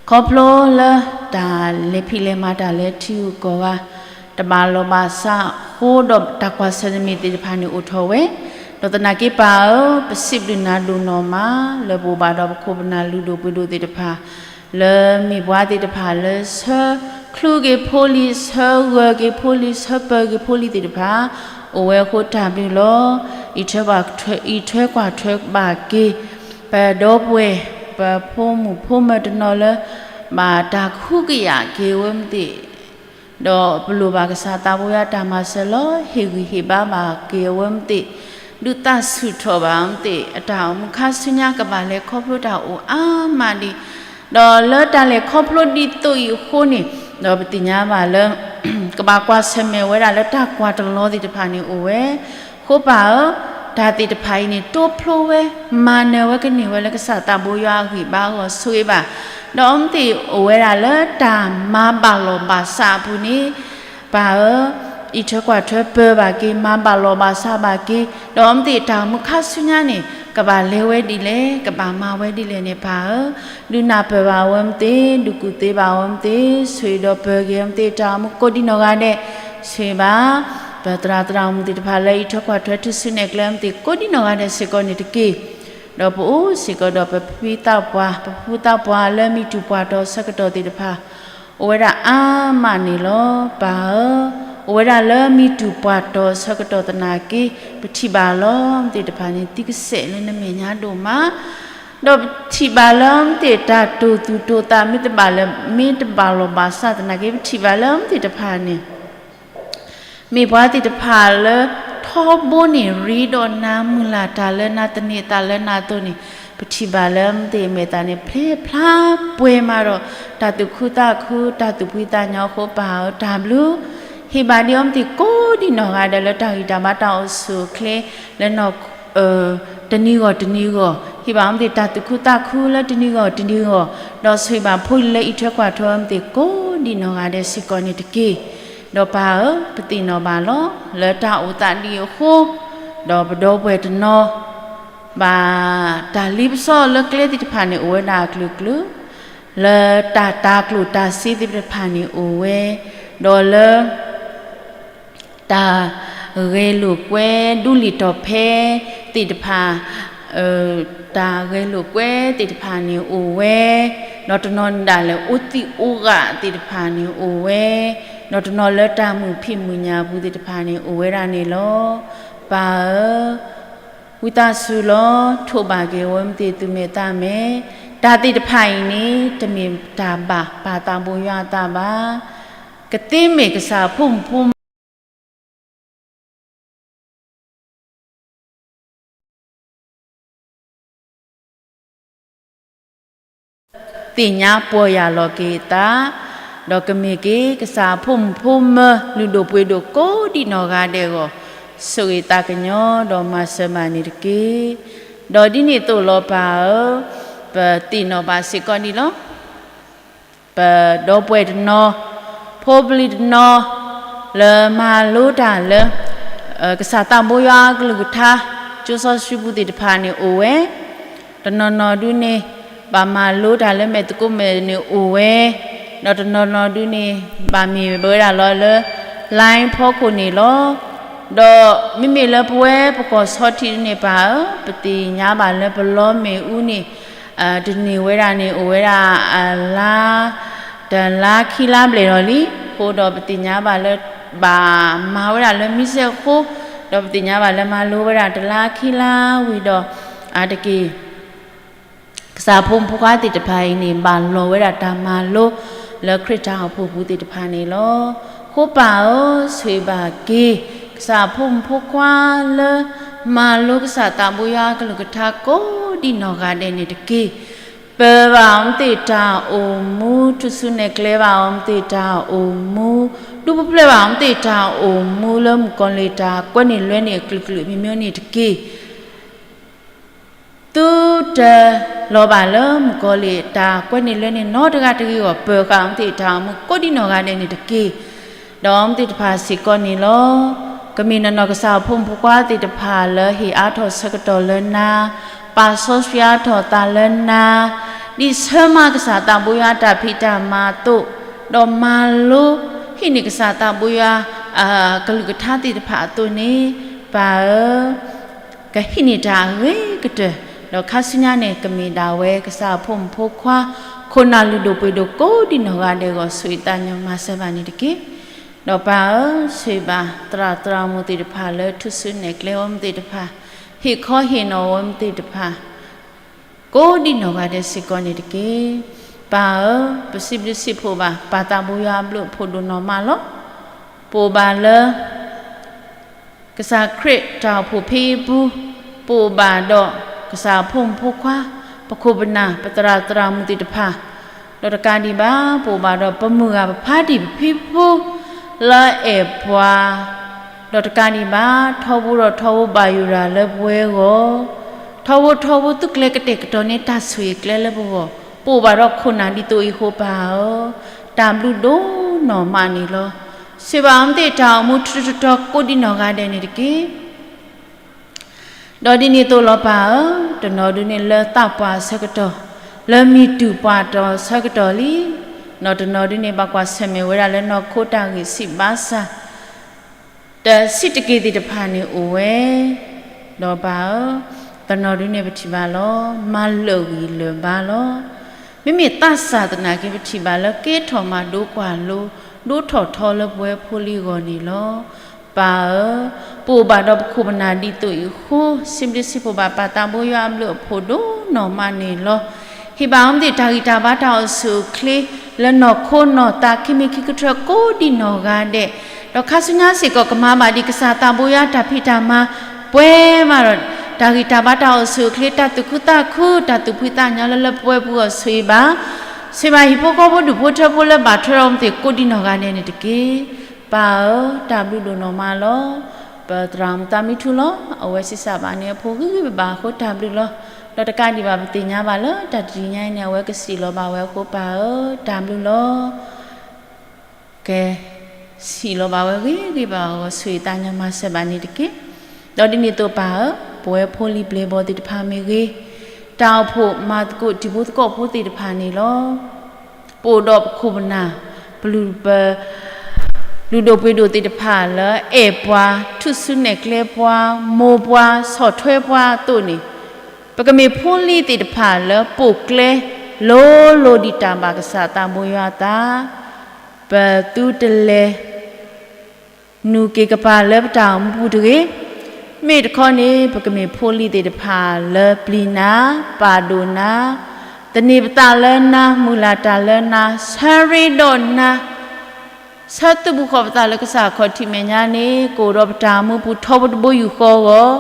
ခီဖျိလၢတၢ်လဲၤဖံးလဲၤမၤတၢ်လၢထံဂုၤကီၢ်ဂၤ တဘၣ်လီၢ်ဘၣ်စးအဃိဒီး တၢ်ကွၢ်ဆၢၣ်တမံၤသ့ၣ်တဖၣ်န့ၣ်အိၣ်ထီၣ်ဝဲ, ဒီးသနာ်က့ပၢ်ဧၢ, ပစံးဘျုးနၤဒိၣ်နီၢ်မး လၢပအိၣ်ဘၣ်ဒီးပခိၣ်ပနၢ်လုၢ်ဒိၣ်ပှ့ၤဒိၣ်သ့ၣ်တဖၣ် လၢမ့ၢ်ပှၤသ့ၣ်တဖၣ်လၢဆၢချုးက့ၤဖိလံၤ ဆၢဂၢၤက့ၤဖိလံၤ ဆၢပၢၤက့ၤဖိလံၤသ့ၣ်တဖၣ် အိၣ်ဝဲအဃိတၢ်ဘျုးလီၤ. အံးထွဲကွၢ်ထွဲ အံးထွဲကွၢ်ထွဲဘၣ်က့ၤ ပဒီပုၢ်ဝဲၢ် ပဖိမုၣ်ဖိမၢၤတနီၤလၢ ဘၣ်တၢ်ကဟုကယာ်က့ၤဝဲမ့ၢ်သ့ၣ် ဒီးပလိၣ်ဘၣ်ကစၢ်သးဘိယွၤတၢ်မၤစၢၤလီၤ. ဟ့ၣ်ဂံၢ်ဟ့ၣ်ဘါဘၣ်က့ၤအဝဲမ့ၢ်သ့ၣ်, ဒုးသးဆူၣ်ထီၣ်ဘၣ်အဝဲမ့ၢ်သ့ၣ် အတၢ်အိၣ်မူခါဆူညါ ကဘၣ်လဲၤခီဖျိတၢ်အိၣ်အါမးဒံး. ဒီးလၢတၢ်လဲၤခီဖျိဒ်သိးအံၤအဃိန့ၣ်, ဒီးပသ့ၣ်ညါဘၣ်လၢ ကဘၣ်ကွၢ်ဆၢၣ်မဲာ်ဝဲဒၣ်လၢတၢ်ကွၢ်တလီၤသ့ၣ်တဖၣ်န့ၣ်အိၣ်ဝဲ. ဃိပၢ်ဧၢ, တၢ်သ့ၣ်တဖၣ်အံၤန့ၣ် တိဖျိဝဲ, မၤနၢၤဝဲကန့ၢ်ဝဲလၢကစၢ်သးဘိယွၤအဂံၢ်ဘါအဂီၢ် ဆိၣ်ဂ့ၤဘၣ်. ဒီးအဝဲမ့ၢ်သ့ၣ်အိၣ်ဝဲဒၣ်လၢတၢ်မၤဘၣ်လီၢ်ဘၣ်စးအပူၤန့ၣ်, ပၢ်ဧၢ, အံးထွဲကွၢ်ထွဲပၢၤဘၣ်က့ၤ, မၤဘၣ်လီၢ်ဘၣ်စးဘၣ်က့ၤ, ဒီးအဝဲမ့ၢ်သ့ၣ်တၢ်အိၣ်မူခါဆူညါန့ၣ် ကဘၣ်လဲၤဝဲဒ်လဲၣ်, ကဘၣ်မၤဝဲဒ်လဲၣ်န့ၣ် ပၢ်ဧၢ, ဒုးနၢ်ပၢၢ်ဘၣ်အဝဲမ့ၢ်သ့ၣ်, ဒုးကူၣ်သ့ဘၣ်အဝဲမ့ၢ်သ့ၣ်, ဆိၣ်ဂ့ၤဒီးပၢၤက့ၤအဝဲမ့ၢ်သ့ၣ် တၢ်အိၣ်မူကိးဒံနီၢ်ဂၤဒဲး, ဆိၣ်ဂ့ၤဘၣ် ပသရၣ်သရၣ်မုၣ်သ့ၣ်တဖၣ်လၢအံးထွဲကွၢ်ထွဲ ထူၣ်စုနဲၣ်ကျဲအဝဲမ့ၢ်သ့ၣ်ကိးဒံနီၢ်ဂၤဒဲးစ့ၢ်ကီးန့ၣ်တက့ၢ်. ဒီးပအိၣ်စ့ၢ်ကီးဒီးပဖံသးပှၢ်, ပဖံသးပှၢ်လၢမံၤတူၢ်ပှၢ်တီၤဆၢကတီၢ်သ့ၣ်တဖၣ် အိၣ်ဝဲဒၣ်အါမးန့ၣ်လီၤ. ပၢ်ဧၢ, အိၣ်ဝဲဒၣ်လၢမံၤတူၢ်ပှၢ်တီၤဆၢကတီၢ်သနာ်က့, ပထံၣ်ဘၣ်လီၤမ့ၢ်သ့ၣ်တဖၣ်န့ၣ် သံကစဲးလၢနမဲာ်ညါဒိၣ်မး, ဒီးပထံၣ်ဘၣ်လၢမ့ၢ်သ့ၣ်တၢ်တိာ်သူၣ်တိာ်သး မ့ၢ်တဘၣ်လၢ မ့ၢ်တဘၣ်လီၢ်ဘၣ်စးသနာ်က့ ပထံၣ်ဘၣ်လၢမ့ၢ်သ့ၣ်တဖၣ်န့ၣ် မ့ၢ်ပှၤသ့ၣ်တဖၣ်လၢ ထီဘိန့ၣ်ရ့ဒီးနၤ မုၢ်လၢ်တၢ်လၢနၤ သန့ၤသးလၢနၤအသိးန့ၣ်, ပထံၣ်ဘၣ်လၢမ့ၢ်သ့ၣ်မဲာ်သၣ်န့ၣ် ဖျဲးဖျါပှဲၤမးဒီး တၢ်သူၣ်ခုသးခု တၢ်သူၣ်ဖှံသးညီအဃိ ပၢ်ဧၢ တၢ်ဘျုး ဟ့ၣ်ဘၣ်ဒံးအီၤမ့ၢ်သ့ၣ်ကိးဒံနီၢ်ဂၤဒဲးလၢတၢ်ဂံၢ်တၢ်ဘါတၢ်အိၣ်ဆူၣ်အိၣ်ချ့ လၢနီၢ် တနံၤဂီၢ်တနံၤဂီၢ် ဟ့ၣ်ဘၣ်အီၤမ့ၢ်သ့ၣ်တၢ်သူၣ်ခုသးခုလၢတနံၤဂီၢ်တနံၤဂီၢ်, ဒီးဆိၣ်ဂ့ၤဘၣ်ဖိလံၤလၢအံးထွဲကွၢ်ထွဲအီၤမ့ၢ်သ့ၣ်ကိးဒံနီၢ်ဂၤဒဲးစ့ၢ်ကီးန့ၣ်တက့ၢ်. ဒီးပၢ်ဧၢ ပသ့ၣ်နီၣ်ဘၣ်လီၤ လၢတၢ်အိၣ်သးဒ်အံၤအဃိ ဒီးပဒီပုၢ်ဝဲၢ်တနီၤ ဘၣ်တၢ်လ့ပစီလၢကျဲသ့ၣ်တဖၣ်န့ၣ် အိၣ်ဝဲဒၣ်အကလုာ်ကလုာ်, လၢတၢ်တၤကျိၣ်တၤစ့သ့ၣ်တဖၣ်န့ၣ်အိၣ်ဝဲ, ဒီးလၢ တၢ်ဂဲၤလိာ်ကွဲ ဒူလံာ်တီၢ်ဖဲသ့ၣ်တဖၣ်, တၢ်ဂဲၤလိာ်ကွဲသ့ၣ်တဖၣ်န့ၣ်အိၣ်ဝဲ, ဒီးတနီၤဒၣ်လဲာ်အိၣ်သံးအိၣ်ဂၢၢ်သ့ၣ်တဖၣ်န့ၣ်အိၣ်ဝဲ, ဒီးတနီၤလၢတၢ်မုာ်ဖံးမုာ်ညၣ်အပူၤသ့ၣ်တဖၣ်န့ၣ်အိၣ်ဝဲဒၣ်န့ၣ်လီၤ. ပၢ်ဧၢ, ဝံသးစူၤလီၤ ထိးဘၣ်က့ၤအဝဲမ့ၢ်သ့ၣ်သူၣ်မဲာ်သးမဲာ်, တၢ်သ့ၣ်တဖၣ်အံၤန့ၣ် တမ့ၢ်တၢ်ဘၣ်ပၢ်သးဘိယွၤအသးဘၣ်. ကသ့မ့ၢ်ကစၢ်အဖိမုၣ်ဖိမၢ သ့ၣ်ညါပီၢ်ယၢ်လီၤက့ၤအသး, ဒီးကမ့ၢ်က့ၤကစၢ်အဖိမုၣ်ဖိမၢ လုၢ်ဒိၣ်ပှ့ၤဒိၣ်ကိးဒံနီၢ်ဂၤဒဲးအဂီၢ်, ဆိၣ်ဂ့ၤသးကညီၤ ဒီးမၤစၢၤဘၣ်န့ၣ်တက့ၢ်. ဒီးဒ်န့ၣ်အသိးလီၤပၢ်ဧၢ, ပသ့ၣ်နီၣ်ဘၣ်စ့ၢ်ကီးဒံးလီၤ. ပဒီပုၢ်ဝဲၢ်တနီၤ, ဖိပလံၤတနီၤ, လၢမၤလိတၢ်လၢ ကစၢ်သးဘိယွၤအကလုၢ်ကထါ ကၠိစီဆှံပူၤသ့ၣ်တဖၣ်န့ၣ်အိၣ်ဝဲ, တနီၤနီၤဒုန့ၣ် ဘၣ်မၤလိတၢ်လၢမဲာ်သကိးမဲာ်န့ၣ်အိၣ်ဝဲ, ဒီးတနီၤနီၤဒုန့ၣ် ဘၣ်မ့ၢ်ဝဲဒၣ်လီၤလၢ line ဖီခိၣ်န့ၣ်လီၤ. ဒီးမ့မ့ၢ်လၢပဝဲပကီၢ်ဆီထံးန့ၣ်ပၢ်ဧၢ, ပသ့ၣ်ညါဘၣ်လၢပလီမ့ၣ်အူန့ၣ် တန့ၢ်ဝဲဒၣ်န့ၣ် အိၣ်ဝဲဒၣ်အလါ တလါခံလါဘျဲၣ်လီၤလံ. အဃိဒီးပသ့ၣ်ညါဘၣ်လၢ ဘၣ်မၤဝဲဒၣ်လၢမံစဲးအဃိ, ဒီးပသ့ၣ်ညါဘၣ်လၢမၤလိဝဲဒၣ်တလါခံလါဝံၤဒီး အါတက့ၢ် ကစၢ်ဖိမုၣ်ဖိခွါသ့ၣ်တဖၣ်အံၤန့ၣ် ဘၣ်လီၤဝဲဒၣ်တၢ်မၤလိ လၢခရံာ်တၢ်အိၣ်ဖှိၣ်ပူၤသ့ၣ်တဖၣ်န့ၣ်လီၤ. ဃိပၢ်ဧၢ, ဆိၣ်ဂ့ၤဘၣ်က့ၤ ကစၢ်ဖိမုၣ်ဖိခွါလၢ မၤလိကစၢ်သးဘိယွၤအကလုၢ်ကထါကိးဒံနီၢ်ဂၤဒဲးန့ၣ်တက့ၢ်. ပၢၤဘၣ်အီၤမ့ၢ်သ့ၣ်တၢ်အိၣ်မူ, ထူၣ်စုနဲၣ်ကျဲဘၣ်အီၤမ့ၢ်သ့ၣ်တၢ်အိၣ်မူ, ဒုးပျၢ်ဘၣ်အီၤမ့ၢ်သ့ၣ်တၢ်အိၣ်မူလၢမုၣ်ကီၤလံၢ်တၢ်ကွဲန့ၢ်လွဲန့ၢ်အကလုာ်ကလုာ်မံၤမံၤန့ၣ်တက့ၢ်. သုတလီၤဘၣ်လၢမုၣ်ကီၤလံၢ်တၢ်ကွဲန့ၢ်လွဲန့ၢ်နီတဂၤတဂ့ၤအဂီၢ်, ပၢၤဃာ်အီၤမ့ၢ်သ့ၣ်တၢ်အိၣ်မူကိးဒံနီၢ်ဂၤဒဲးန့ၣ်တက့ၢ်. ဒီးအီၤမ့ၢ်သ့ၣ်တဖၣ်စ့ၢ်ကီးန့ၣ်လီၤ. ကမ့ၢ်နီၢ်နီၢ်ကစၢ်အဖိမုၣ်ဖိခွါသ့ၣ်တဖၣ်လၢဟ့ၣ်အါထီၣ်ဆၢကတီၢ်လၢနၤ, ပာ်စီဆှံအါထီၣ်သးလၢနၤ, ဒ်ဆၢမၤကစၢ်သးဘိယွၤအတၢ်ဖံးတၢ်မၤအသိး, ဒီးမၤလိ ဟံးန့ၢ်ကစၢ်သးဘိယွၤ ကလုၢ်ကထါသ့ၣ်တဖၣ်အသိးန့ၣ်, ပၢ်ဧၢ, ကဟံးန့ၢ်တၢ်အဂ့ၤကတၢၢ်, ဒီးခါဆူညါန့ၣ် ကမ့ၢ်ဒၣ်ဝဲကစၢ်အဖိမုၣ်ဖိခွါ ခိၣ်နၢ်လုၢ်ဒိၣ်ပှ့ၤဒိၣ်ကိးဒံနီၢ်ဂၤဒဲးအဂီၢ် ဆိၣ်ဂ့ၤသးကညီၤမၤစၢၤဘၣ်န့ၣ်တက့ၢ်. ဒီးပၢ်ဧၢ, ဆိၣ်ဂ့ၤဘၣ်သရၣ်သရၣ်မုၣ်သ့ၣ်တဖၣ်လၢ ထူၣ်စုနဲၣ်ကျဲအီၤမ့ၢ်သ့ၣ်တဖၣ်, ဟ့ၣ်ခီဟ့ၣ်နီၤအီၤမ့ၢ်သ့ၣ်တဖၣ် ကိးဒံနီၢ်ဂၤဒဲးစ့ၢ်ကီးန့ၣ်တက့ၢ်. ပၢ်ဧၢ, ပစံးဘျုးစံးဖှိၣ်ဘၣ် ပၢ်သးဘိယွၤအဘျုးအဖှိၣ်ဒိၣ်နီၢ်မးလီၤ. ပအိၣ်ဘၣ်လၢ ကစၢ်ခရံာ်တၢ်အိၣ်ဖှိၣ်ဖံအပူၤ, ပအိၣ်ဘၣ်ဒီးကစၢ်အဖိမုၣ်ဖိခွါ, ပခိၣ်ပနၢ် ပသရၣ်သရၣ်မုၣ်သ့ၣ်တဖၣ်, ဒီးတကးဒံးဘၣ် ပအိၣ်ဘၣ်ဒီးပမုၢ်ဂၤပဖါတံၢ်ပဖံပဖု လၢအအဲၣ်ပှၤ, ဒီးတကးဒံးဘၣ် ထီဘိဒီးထီဘိဘၣ်ယိၣ်ရၤလၢပဝဲအဂီၢ်, ထီဘိထီဘိသုကျဲကတဲာ်ကတီၤန့ၢ်တၢ်ဆိၣ်ဂ့ၤကျဲလၢပဂီၢ်, ပအိၣ်ဘၣ်ဒီးခိၣ်နၢ်ဒ်သိးအံၤအဃိပၢ်ဧၢ, တၢ်ဘျုးဒိၣ်နီၢ်မးန့ၣ်လီၤ. ဆိၣ်ဂ့ၤဘၣ်အီၤမ့ၢ်သ့ၣ်တၢ်အိၣ်မူထူထူတီတီကိးဒံနီၢ်ဂၤဒဲးန့ၣ်တက့ၢ်. ဒီးဒ်န့ၣ်အသိးလီၤပၢ်ဧၢ, တနီၤဒုန့ၣ်လၢသးပှၢ်အဆၢကတီၢ်, လၢမံၤတူၢ်ပှၢ်တီၤအဆၢကတီၢ်လံ, ဒီးတနီၤဒုန့ၣ်ဘၣ်ကွၢ်ဆၢၣ်မဲာ်ဝဲဒၣ်လၢနီၢ်ခိတၢ်ဂ့ၢ်ဆံးဘၣ်ဆၣ် တဆံးတက့ၢ်သ့ၣ်တဖၣ်န့ၣ်အိၣ်ဝဲ, ဒီးပၢ်ဧၢ, တနီၤဒုန့ၣ်ပထံၣ်ဘၣ်လီၤ, မၤလၢာ်ဂံၢ်လၢာ်ဘါလီၤ. မ့မ့ၢ်သးစၢ်သနာ်က့ ပထံၣ်ဘၣ်လၢကဲထီၣ်မၤဒိကွၢ်လိ ဒိထီၣ်ထီလၢပဝဲဖိလံၤအဂီၢ်န့ၣ်လီၤ. ပၢ်ဧၢ, ပအိၣ်ဘၣ်ဒီးပခိၣ်ပနၢ်ဒ်သိးအံၤအဃိ, စံးဘျုးစံးဖှိၣ်ဘၣ်ပၢ်သးဘိယွၤအဘျုးအဖှိၣ်ဒိၣ်နီၢ်မးန့ၣ်လီၤ. ဟ့ၣ်ဘၣ်အီၤမ့ၢ်သ့ၣ်တၢ်ဂံၢ်တၢ်ဘါတၢ်အိၣ်ဆူၣ်အိၣ်ချ့ လၢနီၢ်ခိနီၢ်သးခံမံၤခံကတၢၢ်ကိးဒံနီၢ်ဂၤဒဲး, ဒီးခါဆူညါစ့ၢ်ကီးကမၤဘၣ်ဒ်ကစၢ်သးဘိယွၤတၢ်ဖံးတၢ်မၤ ပှဲၤမးဒီး တၢ်ဂံၢ်တၢ်ဘါတၢ်အိၣ်ဆူၣ်အိၣ်ချ့ တၢ်သူၣ်ခုသးခု တၢ်သူၣ်ဖှံသးညီလၢလၢပှဲၤပူၤအဂီၢ် ဆိၣ်ဂ့ၤဘၣ် ဆိၣ်ဂ့ၤဘၣ်ဟံၣ်ဖိဃီဖိဒူၣ်ဖိထၢဖိလၢဘၣ်ထွဲဒီးအီၤမ့ၢ်သ့ၣ်ကိးဒံနီၢ်ဂၤဒဲးန့ၣ်တက့ၢ်. ပၢ်ဧၢ, တၢ်ဘျုးဒိၣ်နီၢ်မးလီၤ. ပသရၣ်မုၣ်သးမံထူလီၤ. အဝဲဆံးစၢ်ဘၣ်န့ၢ်အဖိဂ့ၤဂ့ၤဘၣ်အဃိတၢ်ဘျုးလီၤ. ဒီးတကးဒံးဘၣ်ပသ့ၣ်ညါဘၣ်လၢတၢ်တယံာ်ညါအံၤန့ၣ် အဝဲကစံးလီၤဘၣ်ဝဲအဃိပၢ်ဧၢ, တၢ်ဘျုးလီၤ. ကဲ, စံးလီၤဘၣ်ဝဲဂ့ၤဂ့ၤဘၣ်အဂီၢ် ဆိၣ်ဂ့ၤသးညီမၤစၢၤဘၣ်န့ၣ်တက့ၢ်. ဒီးဒ်န့ၣ်အသိးပၢ်ဧၢ, ပဝဲဖိလံၤပျဲၢ်ဘီၣ်သ့ၣ်တဖၣ်မ့ၢ်ဂ့ၤ, တၢ်အိၣ်ဖှိၣ်မၤသကိးတံၤဖိသကိးဖိသ့ၣ်တဖၣ်န့ၣ်လီၤ. ပအိၣ်ဒီးပခိၣ်ပနၢ် ပလုၢ်ပ လုၢ်ဒိၣ်ပှ့ၤဒိၣ်သ့ၣ်တဖၣ်လၢအဲၣ်ပှၤ, ထူၣ်စုနဲၣ်ကျဲပှၤ, မိၢ်ပှၤ, ဆီၣ်ထွဲပှၤအသိးန့ၣ်, ပကမ့ၢ်ဖိလံၤသ့ၣ်တဖၣ်လၢပိာ်ကျဲ လိၤလိၤဒ်တၢ်ဘၣ်ကစၢ်သးဘိယွၤအသး, ပသုတလဲၤ နုာ်က့ၤကပၤလၢပတၢ်အိၣ်မူပူၤတဂ့ၤ. မ့ၢ်တခီန့ၣ် ပကမ့ၢ်ဖိလံၤသ့ၣ်တဖၣ်လၢပျံၤနၤ, ပာ်ဒိၣ်နၤ, သန့ၤပသးလၢနၤ, မုၢ်လၢ်တၢ်လၢနၤ, ဆၢရ့ဒီးနၤ, ဆၢသူၣ်ပူၤဃီၤပသးလၢကစၢ်ခီၣ်ထံးမဲာ်ညါန့ၣ် ကအိၣ်ဒီးပတၢ်အိၣ်မူပူၤထီဘိတဘိယူၢ်ဃီအဂီၢ်,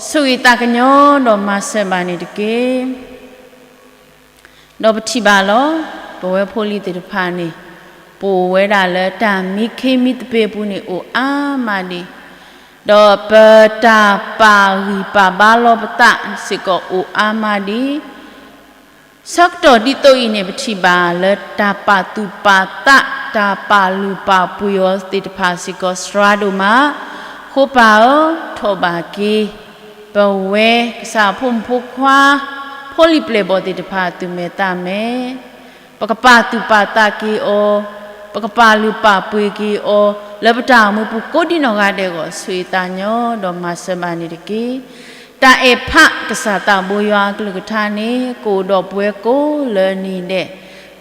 ဆိၣ်ဂ့ၤသးကညီၤဒီးမၤစၢၤဘၣ်န့ၣ်တက့ၢ်. ဒီးပထံၣ်ဘၣ်လီၤ, ပဝဲဖိလံၤသ့ၣ်တဖၣ်န့ၣ် ပအိၣ်ဝဲဒၣ်လၢတၢ်မံခ့မံသပ့ၤအပူၤန့ၣ်အိၣ်အါမးဒံး, ဒီးပတၢ်ပာ်ဂံၢ်ပာ်ဘါလီၤပသးစ့ၢ်ကီးအိၣ်အါမးဒံး. ဆၢကတီၢ်ဒ်သိးအံၤန့ၣ် ပထံၣ်ဘၣ်လၢတၢ်ပာ်သူၣ်ပာ်သး တၢ်ပာ်လုၢ်ပာ်ပှ့ၤအီၤသ့ၣ်တဖၣ်စ့ၢ်ကီးစှၤဒိၣ်မး, အဃိပၢ်ဧၢ, ထိးဘၣ်က့ၤ ပဝဲကစၢ်အဖိမုၣ်ဖိခွါ ဖိလံၤပျဲၢ်ဘီၣ်သ့ၣ်တဖၣ်အသူၣ်မဲာ်သးမဲာ်, ပကပာ်သူၣ်ပာ်သးက့ၤအီၤ, ပကပာ်လုၢ်ပာ်ပှ့ၤက့ၤအီၤ လၢပတၢ်အိၣ်မူပူၤကိးဒံနီၢ်ဂၤဒဲးအဂီၢ် ဆိၣ်ဂ့ၤသးညီဒီးမၤစၢၤဘၣ်န့ၣ်တက့ၢ်. တၢ်အဲၣ်ဖးကစၢ်သးဘိယွၤအကလုၢ်ကထါန့ၣ် ကအိၣ်ဒီးပဝဲကိးလၢနံၤဒဲး,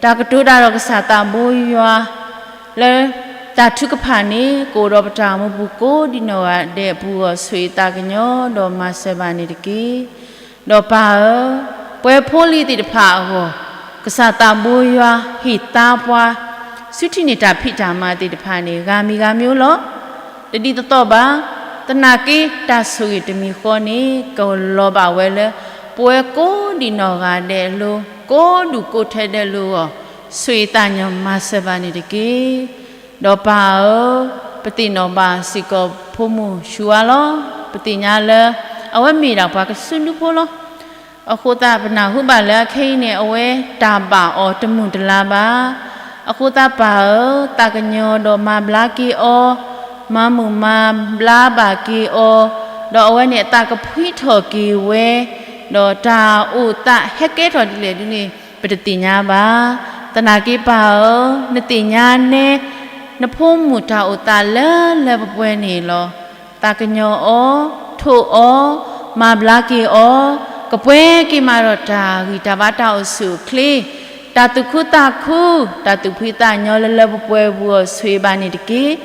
တၢ်ကတိၤတၢ်ဒီးကစၢ်သးဘိယွၤ လၢတၢ်ထုကဖၣ်န့ၣ် ကအိၣ်ဒီးပတၢ်အိၣ်မူပူၤကိးဒံနီၢ်ဂၤဒဲးအပူၤအဂီၢ် ဆိၣ်ဂ့ၤသးကညီၤဒီးမၤစၢၤဘၣ်န့ၣ်တက့ၢ်. ဒီးပၢ်ဧၢ, ပဝဲဖိလံၤသ့ၣ်တဖၣ်အဂီၢ်, ကစၢ်သးဘိယွၤဟ့ၣ်သါပှၤ စုထံၣ်န့ၢ်တၢ်ဖံးတၢ်မၤသ့ၣ်တဖၣ်န့ၣ် ဂၤမံၤဂၤမံၤလီၤ. တဒ်သိးသိးဘၣ်, သနာ်က့တၢ်ဆိၣ်ဂ့ၤတမံၤဃီန့ၣ် ကလီၤဘၣ်ဝဲလၢ ပဝဲကိးဒံနီၢ်ဂၤဒဲးအလိၤ, ကိးဒူၣ်ကိးထဲးဒဲးအလိၤအဂီၢ်, ဆိၣ်ဂ့ၤသးညီမၤစၢၤဘၣ်န့ၣ်တက့ၢ်. ဒီးပၢ်ဧၢ, ပသ့ၣ်နီၣ်ဘၣ်စ့ၢ်ကီးဖိမုၣ်ဆူဝါလီၤ. ပသ့ၣ်ညါလၢ အဝဲမ့ၢ်ဒၣ်ပှၤကစုဒုဖိလီၤ. အဃိသတးပနၢ်ဟူဘၣ်လၢအခဲအံၤန့ၣ် အဝဲတၢ်ဘၣ်အီၤတမုာ်တလၤဘၣ်. အဃိသတးပၢ်ဧၢ, သးကညီၤဒီးမၤဘျါက့ၤအီၤ, မၤမုာ်မၤဘျါဘၣ်က့ၤအီၤ, ဒီးအဝဲန့ၣ်အသးကဖှံထီၣ်က့ၤဝဲ, ဒီးတၢ်အိၣ်သးဟဲကဲထီၣ်ဒ်လဲၣ်ဒ်န့ၣ် ပတသ့ၣ်ညါဘၣ်. သနာ်က့ပၢ်ဧၢ, နသ့ၣ်ညါနဲ နဖိမုၣ်တၢ်အိၣ်သးလၢလၢပှဲၤပှဲၤန့ၣ်လီၤ. သးကညီၤအီၤ, ထိးအီၤ, မၤဘျါက့ၤအီၤ, ကပှဲၤက့ၤမးဒီးတၢ်ဂံၢ်တၢ်ဘါတၢ်အိၣ်ဆူၣ်အိၣ်ချ့, တၢ်သူၣ်ခုသးခု, တၢ်သူၣ်ဖှံသးညီလၢလၢပှဲၤပှဲၤအပူၤအဂီၢ် ဆိၣ်ဂ့ၤဘၣ်န့ၣ်တက့ၢ်.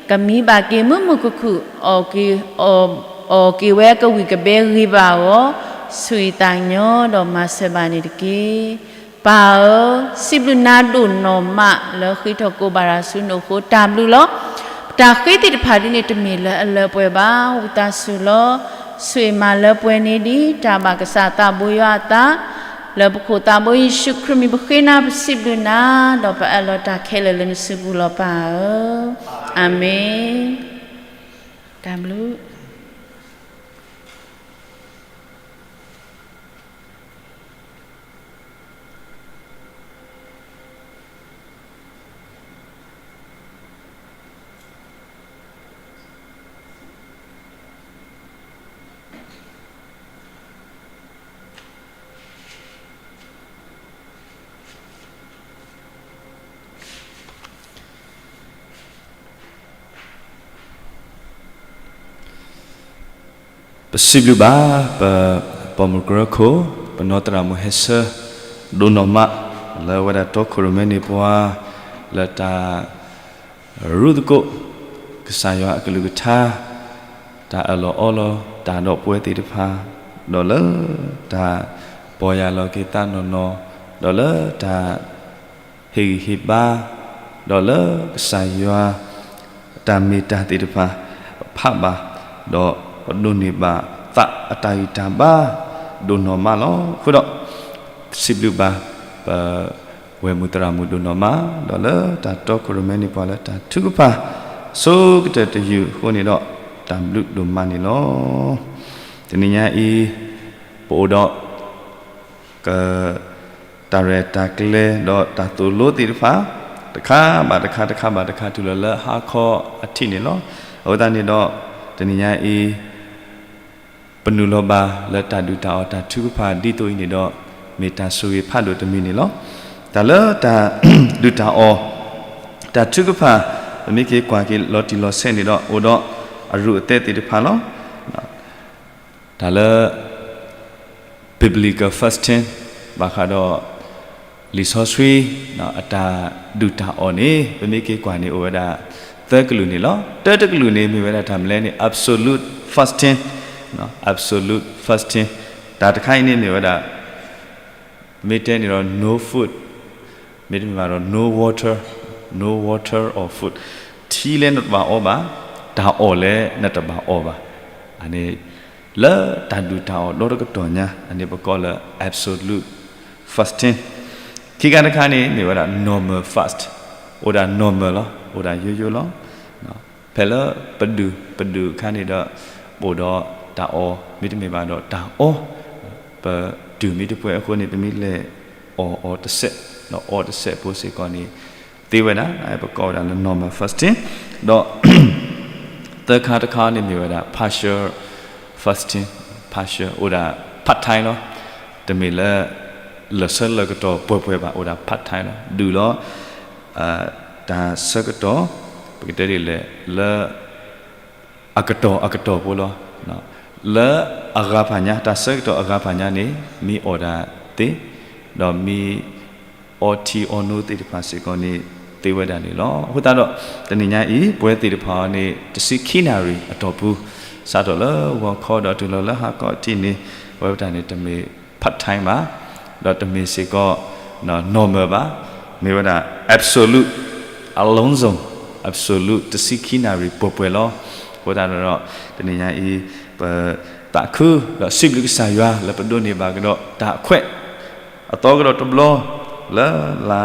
ကမံဘၣ်က့ၤမုာ်မုာ်ခုၣ်ခုၣ်, အီၣ်က့ၤဝဲကဝံၣ်ကဘဲဂ့ၤဘၣ်အဂီၢ်, ဆိၣ်ဂ့ၤသးကညီၤဒီးမၤစၢၤဘၣ်န့ၣ်တက့ၢ်. ပၢ်ဧၢ, စံးဘျုးနၤဒိၣ်နီၢ်မးလၢဃ့ထီၣ်ကိးဘၣ်ရၤဆူနအိၣ်ဃိ တၢ်ဘျုးလီၤ. ပတၢ်ဃ့သ့ၣ်တဖၣ်ဒ်န့ၣ် တမ့ၢ်လၢအလၢပှဲၤဘၣ်. ဝံသးစူၤလီၤ ဆိၣ်ဂ့ၤမၤလၢပှဲၤန့ၢ်ဒံး တၢ်ဘၣ်ကစၢ်သးဘိယွၤအသး, လၢပခိၣ်သးဘိယ့ၣ်ၡူးခရံာ်မံၤပဃ့နၤ ပစံးဘျုးနၤ, ဒီးပအၢၣ်လီၤတၢ်ခဲလၢာ်လၢနစုပူၤလီၤပၢ်ဧၢ. အၤမ့ၣ်. တၢ်ဘျုး. ပစံးဘျုးဘၣ် ပပိာ်မုၣ်ကရၢခိၣ် ပနီၢ်သရၣ်မုၣ်ဟဲဆၢ ဒိၣ်နီၢ်မး လၢအဝဲဒၣ်တီခိၣ်ရိၣ်မဲန့ၢ်ပှၤ လၢတၢ် ရူၢ်သကိး ကစၢ်ယွၤအကလုၢ်ကထါ တၢ်အၢၣ်လီၤအီလီၤတၢ်ဒီးပဝဲသ့ၣ်တဖၣ်, ဒီးလၢတၢ်ပီၢ်ယၢ်လီၤက့ၤသးနီၢ်နီၢ်, ဒီးလၢတၢ်ဟ့ၣ်ဂံၢ်ဟ့ၣ်ဘါ, ဒီးလၢကစၢ်ယွၤ တၢ်မ့ၢ်တၢ်သ့ၣ်တဖၣ် ပဖးဘၣ်, ဒီးပဒိးန့ၢ်ဘၣ်သးအတၢ်ဂံၢ်တၢ်ဘါ ဒိၣ်နီၢ်မးလီၤ. အဃိဒီး စံးဘျုးဘၣ် ပဝဲၢ်မုၣ်သရၣ်မုၣ်ဒိၣ်နီၢ်မး, ဒီးလၢတၢ်တီခိၣ်ရိၣ်မဲန့ၢ်ပှၤလၢတၢ်ထုကဖၣ် ဆိကတၢၢ်တယုၢ်အဃိန့ၣ်ဒီး တၢ်ဘျုးဒိၣ်မးန့ၣ်လီၤ. တနံၤညါအံၤ ပအိၣ်ဒီး က တၢ်ရဲၣ်တၢ်ကျဲၤဒီးတၢ်သိၣ်လိသ့ၣ်တဖၣ် တခါဘၣ်တခါ တခါဘၣ်တခါ တုၤလီၤလၢဟါခီအထံးန့ၣ်လီၤ. အဃိသတးန့ၣ်ဒီး တနံၤညါအံၤ ပနုာ်လီၤဘၣ်လၢတၢ်ဒုၣ်တၢ်အီၣ်တၢ်ထုကဖၣ်ဒ်သိးအံၤန့ၣ်ဒီး မ့ၢ်တၢ်ဆိၣ်ဂ့ၤဖးဒိၣ်တမံၤန့ၣ်လီၤ. တၢ်လၢတၢ်ဒုၣ်တၢ်အီၣ် တၢ်ထုကဖၣ် ပမ့ၢ်က့ၤကွၢ်က့ၤလီၤတံၢ်လီၤဆဲးန့ၣ်ဒီး အိၣ်ဒီးအရူၢ်အသဲသ့ၣ်တဖၣ်လီၤ. တၢ်လၢ biblical fasting ဘၣ်ဃးဒီး လံာ်စီဆှံ အတၢ်ဒုၣ်တၢ်အီၣ်န့ၣ် ပမ့ၢ်က့ၤကွၢ်န့ၣ် အိၣ်ဝဲဒၣ်သၢကလုာ်န့ၣ်လီၤ. တၢတကလုာ်န့ၣ် မ့ၢ်ဝဲဒၣ်တၢ်မနုၤလဲၣ်န့ၣ် absolute fasting, absolute fasting တၢ်တခါအံၤန့ၣ်မ့ၢ်ဝဲဒၣ် မ့ၢ်တဲန့ၣ်ဒီး no food, မ့တမ့ၢ်ဘၣ်ဒီး no water, no water or food, ထံလၢနတဘၣ်အီဘၣ်, တၢ်အီၣ်လၢနတဘၣ်အီဘၣ်, အန့ၣ် လၢတၢ်ဒုၣ်တၢ်အီၣ်ဒီတကတီၢ်ညါ အန့ၣ်ပကိးလၢ absolute fasting. ခံခါတခါန့ၣ် မ့ၢ်ဝဲဒၣ် normal fast, အိၣ်ဒၣ် normal လီၤ, အိၣ်ဒၣ်ယိယိလီၤ. ဖဲလၢပဒုၣ်ပဒုၣ်အခါန့ၣ်ဒီး ပအိၣ်ဒီးတၢ်အီၣ် မ့တမ့ၢ်ဘၣ်ဒီးတၢ်အီ, ပဒုၣ်မ့ၢ်တပှဲၤအဃိန့ၣ် ပမ့ၢ်လဲၤအီၣ်အီတစဲး ဒီးအီတစဲးဖိစ့ၢ်ကီးန့ၣ် သ့ဝဲဒၣ် ပကိးဝဲဒၣ်လၢ normal fasting, ဒီး သၢခါတခါန့ၣ်မ့ၢ်ဝဲဒၣ် partial fasting, partial အိၣ်ဒၣ် part time လီၤ. တမ့ၢ်လၢ လၢာ်ဆၢလၢာ်ကတီၢ်ပှဲၤပှဲၤဘၣ်, အိၣ်ဒၣ် part time လီၤ. ဒုးလီၤ တၢ်ဆၢကတီၢ် ပကတဲဒ်လဲၣ် လၢ အကတီၢ်အကတီၢ်ဖိလီၤ. လၢအဂၤဖးညါ တၢ်ဆၢကတီၢ်အဂၤဖးညါန့ၣ် မ့ၢ်အီၣ်ဒၣ်သ့, ဒီးမ့ၢ်အီထံအီနိသ့ၣ်တဖၣ်စ့ၢ်ကီးန့ၣ် သ့ဝဲဒၣ်န့ၣ်လီၤ. အဃိသတးဒီး တနံၤညါအံၤ ပဝဲသ့ၣ်တဖၣ်အံၤန့ၣ် တဆံခံနၣ်ရံၣ်အတီၢ်ပူၤ စးထီၣ်လၢဂီၤခီဒီးတုၤလီၤလၢဟါခီအထံးန့ၣ် အဝဲပတၢ်န့ၣ် တမ့ၢ် part time ဘၣ်, ဒီးတမ့ၢ်စ့ၢ်ကီး normal ဘၣ်, မ့ၢ်ဝဲဒၣ် absolute အလုံးစုံ absolute တဆံခံနၣ်ရံၣ်ပှဲၤပှဲၤလီၤ. အဃိသတးဒီး တနံၤညါအံၤ ပသးခု ဒီးစံးဘျုးကစၢ်ယွၤလၢပဒိးန့ၢ်ဘၣ်ကဒီးတၢ်အခွဲး အသီကဒီးတဘျီ လၢလါ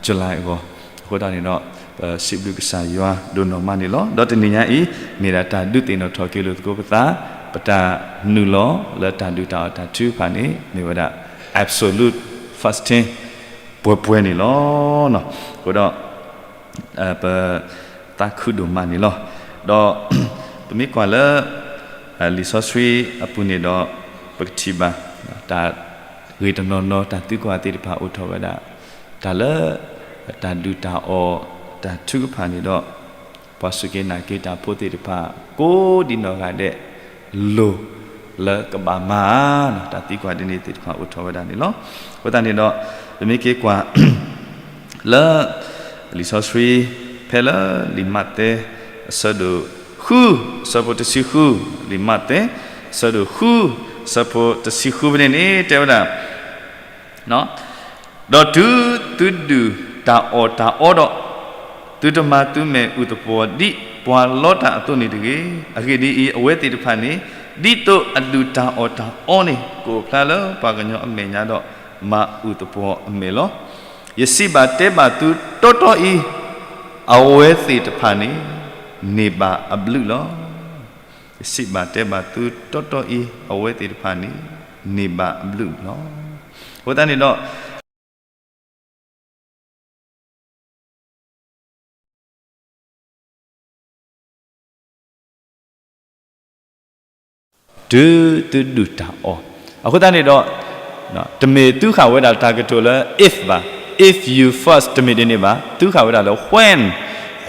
July အဂီၢ်, အဃိသတးန့ၣ်ဒီး ပစံးဘျုးကစၢ်ယွၤဒိၣ်နီၢ်မးန့ၣ်လီၤ. ဒီးတနံၤညါအံၤ မ့ၢ်ဒၣ်တၢ်ဒုးသ့ၣ်နီၣ်ထီၣ်က့ၤလိာ်သကိးပသး, ပတၢ်နုာ်လီၤလၢတၢ်ဒုၣ်တၢ်အီၣ်တၢ်ထုကဖၣ်န့ၣ် မ့ၢ်ဝဲဒၣ် absolute fasting ပှဲၤပှဲၤန့ၣ်လီၤ. အဃိဒီး ပသးခုဒိၣ်မးန့ၣ်လီၤ. ဒီး ပမ့ၢ်ကွၢ်လၢ လံာ်စီဆှံအပူၤန့ၣ်ဒီး ပကထံၣ်ဘၣ် တၢ်ဂ့ၢ်တနီၤနီၤ တၢ်သံကွၢ်သ့ၣ်တဖၣ်အိၣ်ထီၣ်ဝဲဒၣ် တၢ်လၢ တၢ်ဒုၣ်တၢ်အီၣ်တၢ်ထုကဖၣ်န့ၣ်ဒီး ပှၤစူၢ်က့ၤနာ်က့ၤတၢ်ဖိသ့ၣ်တဖၣ် ကိးဒံနီၢ်ဂၤဒဲး လိၤလၢကဘၣ်မၤဧါ, တၢ်သံကွၢ်ဒ်န့ၣ်သ့ၣ်တဖၣ်အိၣ်ထီၣ်ဝဲဒၣ်န့ၣ်လီၤ. အဃိသတးန့ၣ်ဒီး ပမ့ၢ်က့ၤကွၢ် လၢ လံာ်စီဆှံ ဖဲလၢလံာ်မးသဲ အဆၢဒိၣ်ဃု အဆၢဖိတဆံဃု, လံာ်မးသဲ အဆၢဒိၣ်ဃု အဆၢဖိတဆံဃုဖဲန့ၣ်န့ၣ် တဲဝဲဒၣ် ဒီးတုၤသုဒုၣ်တၢ်အီၣ်တၢ်အီဒီး, သုတမၤသုမဲာ်အုၣ်သပှီၤဒ်ပှၤလီတၢ်အသိးန့ၣ်တဂ့ၤ. အဂ့ၢ်ဒ်အံၤ, အဝဲသ့ၣ်တဖၣ်န့ၣ်, ဒ်သိးအဒုၣ်တၢ်အီၣ်တၢ်အီန့ၣ် ကအိၣ်ဖျါလၢပှၤကညီအမဲာ်ညါဒီး မၤအုၣ်သပှီၤအမဲာ်လီၤ. ယစံးဘၣ်တဲဘၣ်သုတီတီအံၤ, အဝဲသ့ၣ်တဖၣ်န့ၣ် န့ၢ်ဘၣ်အဘျုးလီၤ. ယစံးဘၣ်တဲဘၣ်သုတီတီအံၤ, အဝဲသ့ၣ်တဖၣ်န့ၣ် န့ၢ်ဘၣ်အဘျုးလီၤ. အဃိသတးန့ၣ်ဒီး တုၤသုဒုၣ်တၢ်အီၣ်, အဃိသတးန့ၣ်ဒီး တမ့ၢ်သုဃာ်ဝဲဒၣ်တၢ်ကတိၤလၢ if ဘၣ်, if you first တမ့ၢ်ဒ်န့ၣ်ဘၣ်, သုဃာ်ဝဲဒၣ်လၢ when,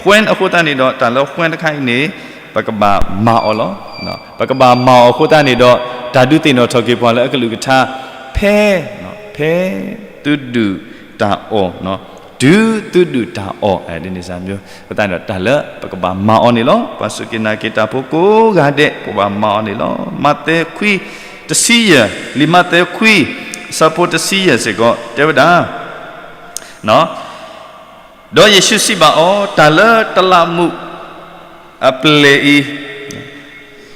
when အဃိသတးန့ၣ်ဒီး တၢ်လၢ when တခါအံၤန့ၣ် ပကဘၣ်မၤအီၤလီၤ. ပကဘၣ်မၤအီၤအဃိသတးန့ၣ်ဒီး တၢ်ဒုးသ့ၣ်နီၣ်ထီၣ်က့ၤပှၤလၢအကလုၢ်ကထါ ဖဲ, ဖဲသုဒုၣ်တၢ်အီၣ်, တုၤသုဒုၣ်တၢ်အီၣ်, ဒ်န့ၣ်စ့ၢ်ကီး အဃိသတးန့ၣ်ဒီး တၢ်လၢပကဘၣ်မၤအီၤန့ၣ်လီၤ. ပှၤစူၢ်က့ၤနာ်က့ၤတၢ်ဖိကိးဂၤဒဲး ပကဘၣ်မၤအီၤန့ၣ်လီၤ. မးသဲခွံ တဆံယဲၢ်, လံာ်မးသဲခွံ အဆၢဖိတဆံယဲၢ်စ့ၢ်ကီး တဲဝဲဒၣ် ဒီးယ့ၣ်ၡူးစံးဘၣ်အီၤ, တၢ်လၢတလးမူးအပျဲၢ်အံၤ,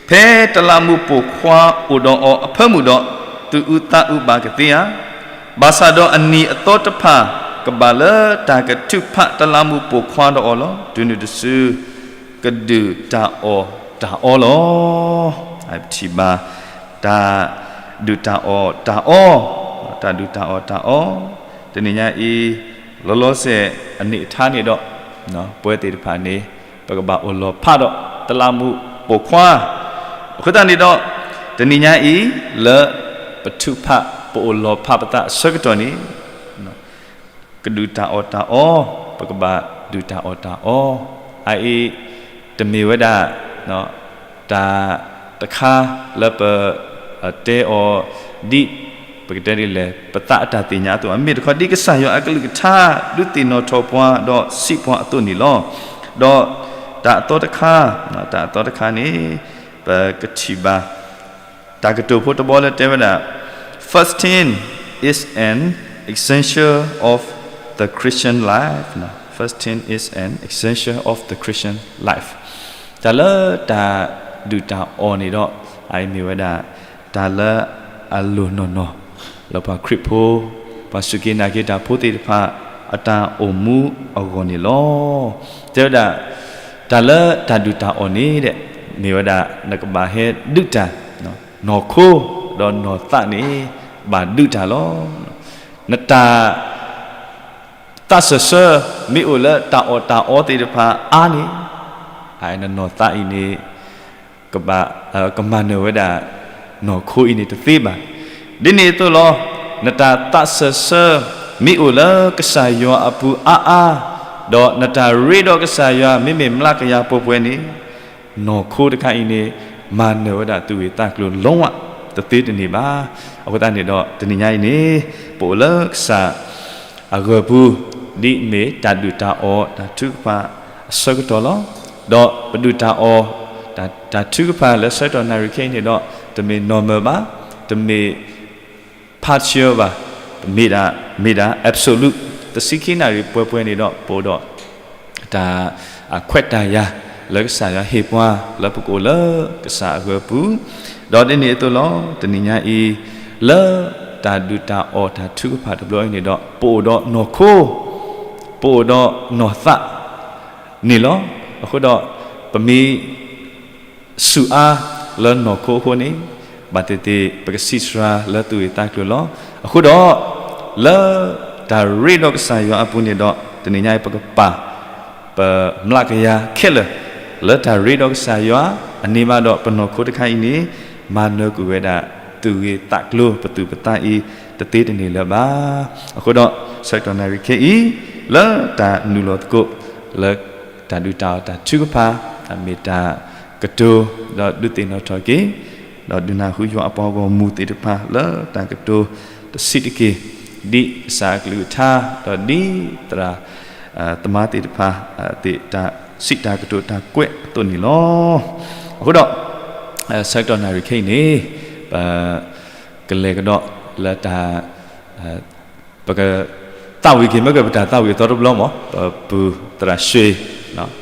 ဖဲတလးမူးပိာ်ခွါအိၣ်ဒီးအီၤအဖၢမုၢ်ဒီး, သူၣ်အုးသးအုးဘၣ်ကသ့ဧါ. ဘၣ်ဆၣ်ဒီးအနံၤအသီတဖၣ် ကဘၣ်လၢတၢ်ကထုးဖးတလးမူးပိာ်ခွါဒီးအီၤလီၤ. တုၤနုၤတစု ကဒုၣ်တၢ်အီၣ်တၢ်အီလီၤ. ပထံၣ်ဘၣ် တၢ်ဒုၣ်တၢ်အီၣ်တၢ်အီ, တၢ်ဒုၣ်တၢ်အီၣ်တၢ်အီ, တနံၤညါအံၤ လီၤလီၤဆဲး အန့ၣ်အထါန့ၣ်ဒီး ပဝဲသ့ၣ်တဖၣ်န့ၣ် ပကဘၣ်အိၣ်လီၤဖးဒီး တလးမူးပိာ်ခွါ, အဃိသတးန့ၣ်ဒီး တနံၤညါအံၤ လၢပထုးဖး ပအိၣ်လီၤဖးပသးအဆၢကတီၢ်န့ၣ် ကဒုၣ်တၢ်အီၣ်တၢ်အီ, ပကဘၣ်ဒုၣ်တၢ်အီၣ်တၢ်အီ, အအံၤ တမ့ၢ်ဝဲဒၣ် တၢ်တခါလၢပ တဲအီၤ ဒ် ပကတဲဒ်လဲၣ် ပသးအတၢ်သ့ၣ်ညါအသိး, မ့မ့ၢ်တခီ ဒ်ကစၢ်ယွၤအကလုၢ်ကထါ ဒုးသ့ၣ်နီၣ်ထီၣ်ပှၤ ဒီးစံးပှၤအသိးန့ၣ်လီၤ. ဒီးတၢ်အသီတခါ, တၢ်အသီတခါန့ၣ် ပကထံၣ်ဘၣ် တၢ်ကတိၤဖိတဘီလၢတဲဝဲဒၣ်, Fasting is an essential of the Christian life. Fasting is an essential of the Christian life. တၢ်လၢတၢ်ဒုၣ်တၢ်အီၣ်န့ၣ်ဒီး အအံၤမ့ၢ်ဝဲဒၣ် တၢ်လၢအလိၣ်နီၢ်နီၢ် လၢပှၤခရံာ်ဖိ, ပှၤစူၢ်က့ၤနာ်က့ၤတၢ်ဖိသ့ၣ်တဖၣ် အတၢ်အိၣ်မူအဂီၢ်န့ၣ်လီၤ. တဲဝဲဒၣ် တၢ်လၢတၢ်ဒုၣ်တၢ်အီၣ်န့ၣ်ဒီး မ့ၢ်ဝဲဒၣ် နကဘၣ်ဟဲဒုးတၢ်, နီၢ်ခိ ဒီးနီၢ်သးန့ၣ် ဘၣ်ဒုးတၢ်လီၤ. နတၢ် သးစၢၢ်ဆၢ မ့ၢ်အိၣ်လၢတၢ်အီၣ်တၢ်အီသ့ၣ်တဖၣ်အါန့ၣ်, နနီၢ်သးအံၤန့ၣ် ကဘၣ် ကမၤနၢၤဝဲဒၣ် နီၢ်ခိအံၤန့ၣ်တသ့ဘၣ်. ဒ်န့ၣ်အသိးလီၤ, နတၢ်သးစၢၢ်ဆၢ မ့ၢ်အိၣ်လၢကစၢ်ယွၤအပူၤအါအါ, ဒီးနတၢ်ရ့ဒီးကစၢ်ယွၤ မ့မ့ၢ်မျးကယၤပှဲၤပှဲၤန့ၣ်, နီၢ်ခိတခါအံၤန့ၣ် မၤနၢၤဝဲဒၣ်သူၣ်ဂ့ၤသးကျိၤ လုံးဝ တသ့တန့ၢ်ဘၣ်. အဃိသတးန့ၣ်ဒီး တနံၤညါအံၤန့ၣ် ပအိၣ်လၢကစၢ်အဂၢၤပူၤ ဒ်အမ့ၢ်တၢ်ဒုၣ်တၢ်အီၣ်တၢ်ထုကဖၣ်အဆၢကတီၢ်လီၤ. ဒီးပဒုၣ်တၢ်အီၣ် တၢ်ထုကဖၣ်လၢဆၢကတီၢ်နၣ်ရံၣ်ခဲအံၤန့ၣ်ဒီး တမ့ၢ် normal ဘၣ်, တမ့ၢ် partial ဘၣ်, မ့ၢ်ဒၣ် မ့ၢ်ဒၣ် absolute တဆံခံနၣ်ရံၣ်ပှဲၤပှဲၤန့ၣ်ဒီး ပအိၣ်ဒီး တၢ်ခွဲးတၢ်ယာ်လၢကစၢ်ယွၤဟ့ၣ်ပှၤ လၢပကအိၣ်လၢကစၢ်အဂၢၤပူၤ, ဒီးဒ်န့ၣ်အသိးလီၤ. တနံၤညါအံၤ လၢတၢ်ဒုၣ်တၢ်အီၣ်တၢ်ထုကဖၣ်တဘျီအံၤန့ၣ်ဒီး ပအိၣ်ဒီးနီၢ်ခိ, ပအိၣ်ဒီးနီၢ်သးန့ၣ်လီၤ. အဃိဒီး ပမ့ၢ် စူးအါလၢနီၢ်ခိအဃိန့ၣ်, ဘၣ်သ့ၣ်သ့ၣ် ပကဆံးစှၤလၢသူၣ်ဂ့ၤသးကျိၤလီၤ. အဃိဒီး လၢတၢ်ရ့ဒီးကစၢ်ယွၤအပူၤန့ၣ်ဒီး တနံၤညါအံၤ ပကပာ် ပမျးကယၤခဲလၢာ် လၢတၢ်ရ့ဒီးကစၢ်ယွၤ, အန့ၣ်ဘၣ်ဒီး ပနီၢ်ခိတခါအံၤန့ၣ် မၤနၢၤကွံာ်ဝဲဒၣ် သူၣ်ဂ့ၤသးကျိၤ ပသူၣ်ပသးအံၤ တသ့တန့ၢ်လၢၤဘၣ်. အဃိဒီး ဆၢကတီၢ်နၣ်ရံၣ်ခဲအံၤ လၢတၢ်နုာ်လီၤသကိး လၢ တၢ်ဒုၣ်တၢ်အီၣ်တၢ်ထုကဖၣ် မ့ၢ်တၢ်ကတိၤ ဒီးဒုးသ့ၣ်နီၣ်ထီၣ်က့ၤ ဒီးဒုးနၢ်ဟူယွၤအပှၤဂီၢ်မုၢ်သ့ၣ်တဖၣ် လၢတၢ်ကတိၤတဆံးတက့ၢ် ဒ်ကစၢ်အကလုၢ်ကထါ ဒီးဒ်သရၣ်သမါသ့ၣ်တဖၣ် သ့ၣ်တၢ်စံးတၢ်ကတိၤတၢ်ကွဲးအသိးန့ၣ်လီၤ. အဃိဒီး ဆၢကတီၢ်နၣ်ရံၣ်ခဲအံၤန့ၣ် ပ ကလဲၤကဒီးလၢတၢ် ပကသးဝံၣ်က့ၤ မ့ၢ်ကပတၢ်သးဝံၣ်အသီတဘျီမး, ပပုၢ်သရၣ်ရွှ့,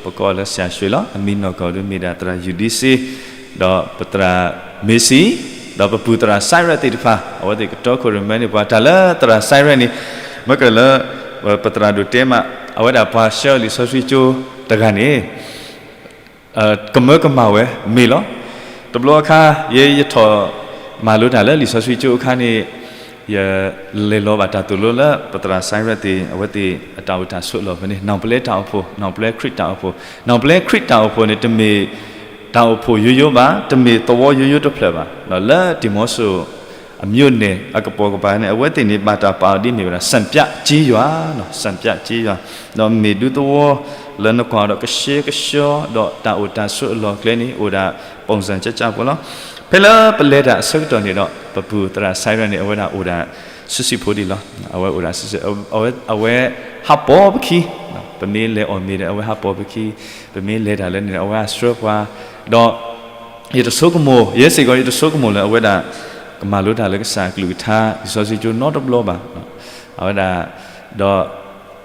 ပကိးလၢဆရာရွှ့လီၤ, အမံၤနီၢ်ကီၢ်ဒုးမ့ၢ်ဒၣ်သရၣ်ယူဒံစ့, ဒီးပသရၣ်မ့ၢ်စံ, ဒီးပပုၢ်သရၣ်စဲရဲၣ်သ့ၣ်တဖၣ် အဝဲသ့ၣ်ကတီခိၣ်ရိၣ်မဲန့ၣ် ပှၤတၢ်လၢသရၣ်စဲရဲၣ်န့ၣ် မ့ၢ်ကလၢ ပသရၣ်ဒိၣ်တဲမး အဝဲဒၣ်ပှၤဆှၢလံာ်စီဆှံကၠိတဂၤန့ၣ် ကမၢကမၣ်ဝဲမ့ၢ်လီၤ. တဘျီအခါ ယဲယထီၣ်မၤလိတၢ်လၢလံာ်စီဆှံကၠိအခါန့ၣ် ယလဲၤလီၤဘၣ်တၢ်သိၣ်လိလၢပသရၣ်စဲရဲၣ်သ့ၣ် အဝဲသ့ၣ်အတၢ်အိၣ်တၢ်ဆိးအလီၢ်ဖဲန့ၣ် နီၢ်ပလဲတၢ်အိၣ်ဖှိၣ်, နီၢ်ပလဲခရံာ်တၢ်အိၣ်ဖှိၣ်, နီၢ်ပလဲခရံာ်တၢ်အိၣ်ဖှိၣ်န့ၣ် တမ့ၢ်တၢ်အိၣ်ဖှိၣ်ယိယိဘၣ်, တမ့ၢ်သဝီယိယိတဖျၢၣ်ဘၣ်, လၢဒံၣ်မီဆိ အမျိုးနယ် အကပိာ်ကပၤန့ၣ် အဝဲသ့ၣ်န့ၣ် ဘၣ်တၢ်ပာ်အီၤဒ်မ့ၢ်ဝဲဒၣ် စံပြကျေးရွာ, စံပြကျေးရွာ, ဒီးမ့ၢ်ဒူသဝီလၢနကွၢ်ဒီးကဆှဲကဆှီ ဒီးတၢ်အိၣ်တၢ်ဆိးအလီၢ်ကျဲန့ၣ် အိၣ်ဒၣ် ပုံစံ ကၠၢကၠၢဖိလီၤ. ဖဲလၢပလဲၤတၢ်အဆၢကတီၢ်န့ၣ်ဒီး ပပုၢ်သရၣ်စဲရဲၣ်န့ၣ် အဝဲဒၣ်အိၣ်ဒၣ် ဆံးဆံးဖိဒံးလီၤ. အဝဲအိၣ်ဒၣ်ဆံးဆံး, အဝဲဟးပိာ်ပခံ, ပမ့ၢ်လဲၤအီၣ်မ့ၤဒီး အဝဲဟးပိာ်ပခံ, ပမ့ၢ်လဲၤတၢ်လၢန့ၣ်ဒီး အဝဲဟးဆှၢပှၤ, ဒီး ယတဆိကမိၣ်, ယဲစ့ၢ်ကီး ယတဆိကမိၣ်လၢအဝဲဒၣ် ကမၤလိတၢ်လၢကစၢ်အကလုၢ်ကထါ လံာ်စီဆှံကၠိနီတဘျီဘၣ်. အဝဲဒၣ်, ဒီး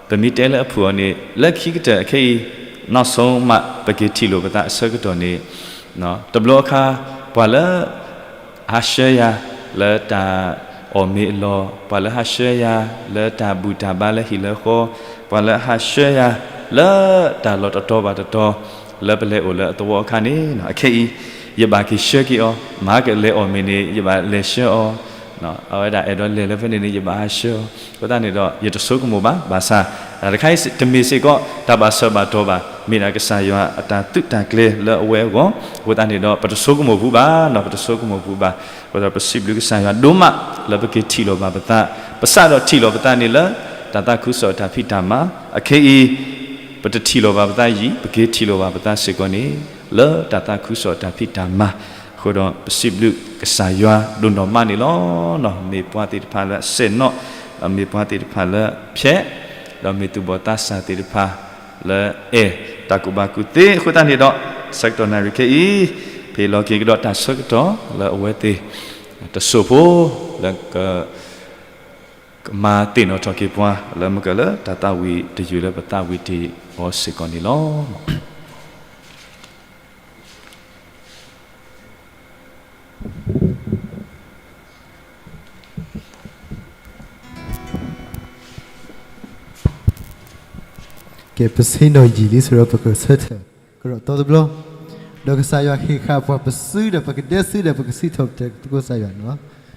ပမ့ၢ်တဲလၢအဖုၣ်အီၤန့ၣ် လၢခံကတၢၢ်ခဲအံၤ နောက်ဆုံးမှ ပက့ၤထံၣ်လိာ်ပသးအဆၢကတီၢ်န့ၣ်, တဘျီအခါ ပှၤလၢ ဟးဆှၢယၤ လၢတၢ်အီၣ်မ့ၤအလီၢ်, ပှၤလၢဟးဆှၢယၤ လၢတၢ်ဘူၣ်တၢ်ဘါလၢဟံၣ်လၢဃီ, ပှၤလၢဟးဆှၢယၤ လၢတၢ်လီၢ်တတီၤဘၣ်တတီၤ လၢပလဲၤအိၣ်လၢအသဝီအခါန့ၣ်, ခဲအံၤ ယဘၣ်က့ၤဆှၢက့ၤအီၤ, မၤကလဲၤအီၣ်မ့ၤန့ၣ် ယဘၣ်လဲၤဆှၢအီၤ, အဝဲဒၣ်အဲၣ်ဒိးလဲၤလၢဖဲန့ၣ်န့ၣ် ယဘၣ်ဟးဆှၢအီၤ, အဃိသတးန့ၣ်ဒီး ယတဆိကမိၣ်ဘၣ်, ဘၣ်ဆၣ် တၢ်တခါအံၤတမ့ၢ်စ့ၢ်ကီး တၢ်ဘၣ်ဆၢဘၣ်တီၤဘၣ်, မ့ၢ်ဒၣ်ကစၢ်ယွၤအတၢ်သုးတၢ်ကျဲၤလၢအဝဲအဂီၢ်, အဃိသတးန့ၣ်ဒီး ပတဆိကမိၣ်ပူၤဘၣ်, ပတဆိကမိၣ်ပူၤဘၣ်, အဃိသတးပစံးဘျုးကစၢ်ယွၤဒိၣ်မး လၢပက့ၤထံၣ်လိာ်ဘၣ်ပသး, ပစးထီၣ်ထံၣ်လိာ်ပသးန့ၣ်လၢ တၢ်သးခုကစီၣ်အတၢ်ဖံးတၢ်မၤ, အခဲအံၤ ပတထံၣ်လိာ်ဘၣ်ပသးယံၤ, ပက့ၤထံၣ်လိာ်ဘၣ်ပသးစ့ၢ်ကီးန့ၣ် လၢတၢ်သးခုကစီၣ်အတၢ်ဖံးတၢ်မၤ, အဃိဒီးပစံးဘျုးကစၢ်ယွၤဒိၣ်နီၢ်မးန့ၣ်လီၤ. မ့ၢ်ပှၤသ့ၣ်တဖၣ်လၢအဆဲးနီၣ်, ဒီးမ့ၢ်ပှၤသ့ၣ်တဖၣ်လၢအဖျဲး, ဒီးမ့ၢ်သူၣ်ဘီၣ်သးစၢ်သ့ၣ်တဖၣ်လၢအအဲၣ် တၢ်ကူၣ်ဘၣ်ကူၣ်သ့, အဃိသတးန့ၣ်ဒီး ဆၢကတီၢ်နၣ်ရံၣ်ခဲအံၤ ဖဲလီၤက့ၤကဒီးတၢ်ဆၢကတီၢ်လၢအဝဲသ့ၣ် တစိၢ်ဖိ လၢက ကမၤသ့ၣ်နီၣ်ထီၣ်က့ၤပှၤ လၢမ့ၢ်ကလၢတၢ်သးဝံၣ်တယုၢ်လၢပသးဝံၣ်တ့ၢ်အီၤစ့ၢ်ကီးန့ၣ်လီၤ. ကဲ ပဆ့ၣ်နီၤယံာ်လံ ဆိဒီးပကဆၢထၢၣ်ကဒီးသီတဘျီ, ဒီးကစၢ်ယွၤဟ့ၣ်ဃာ်ပှၤပစုဒီးပကဒဲစုဒီးပကစံးထီၣ်ပတြၢၤသကိးကစၢ်ယွၤန့ၣ်လီၤ. ယ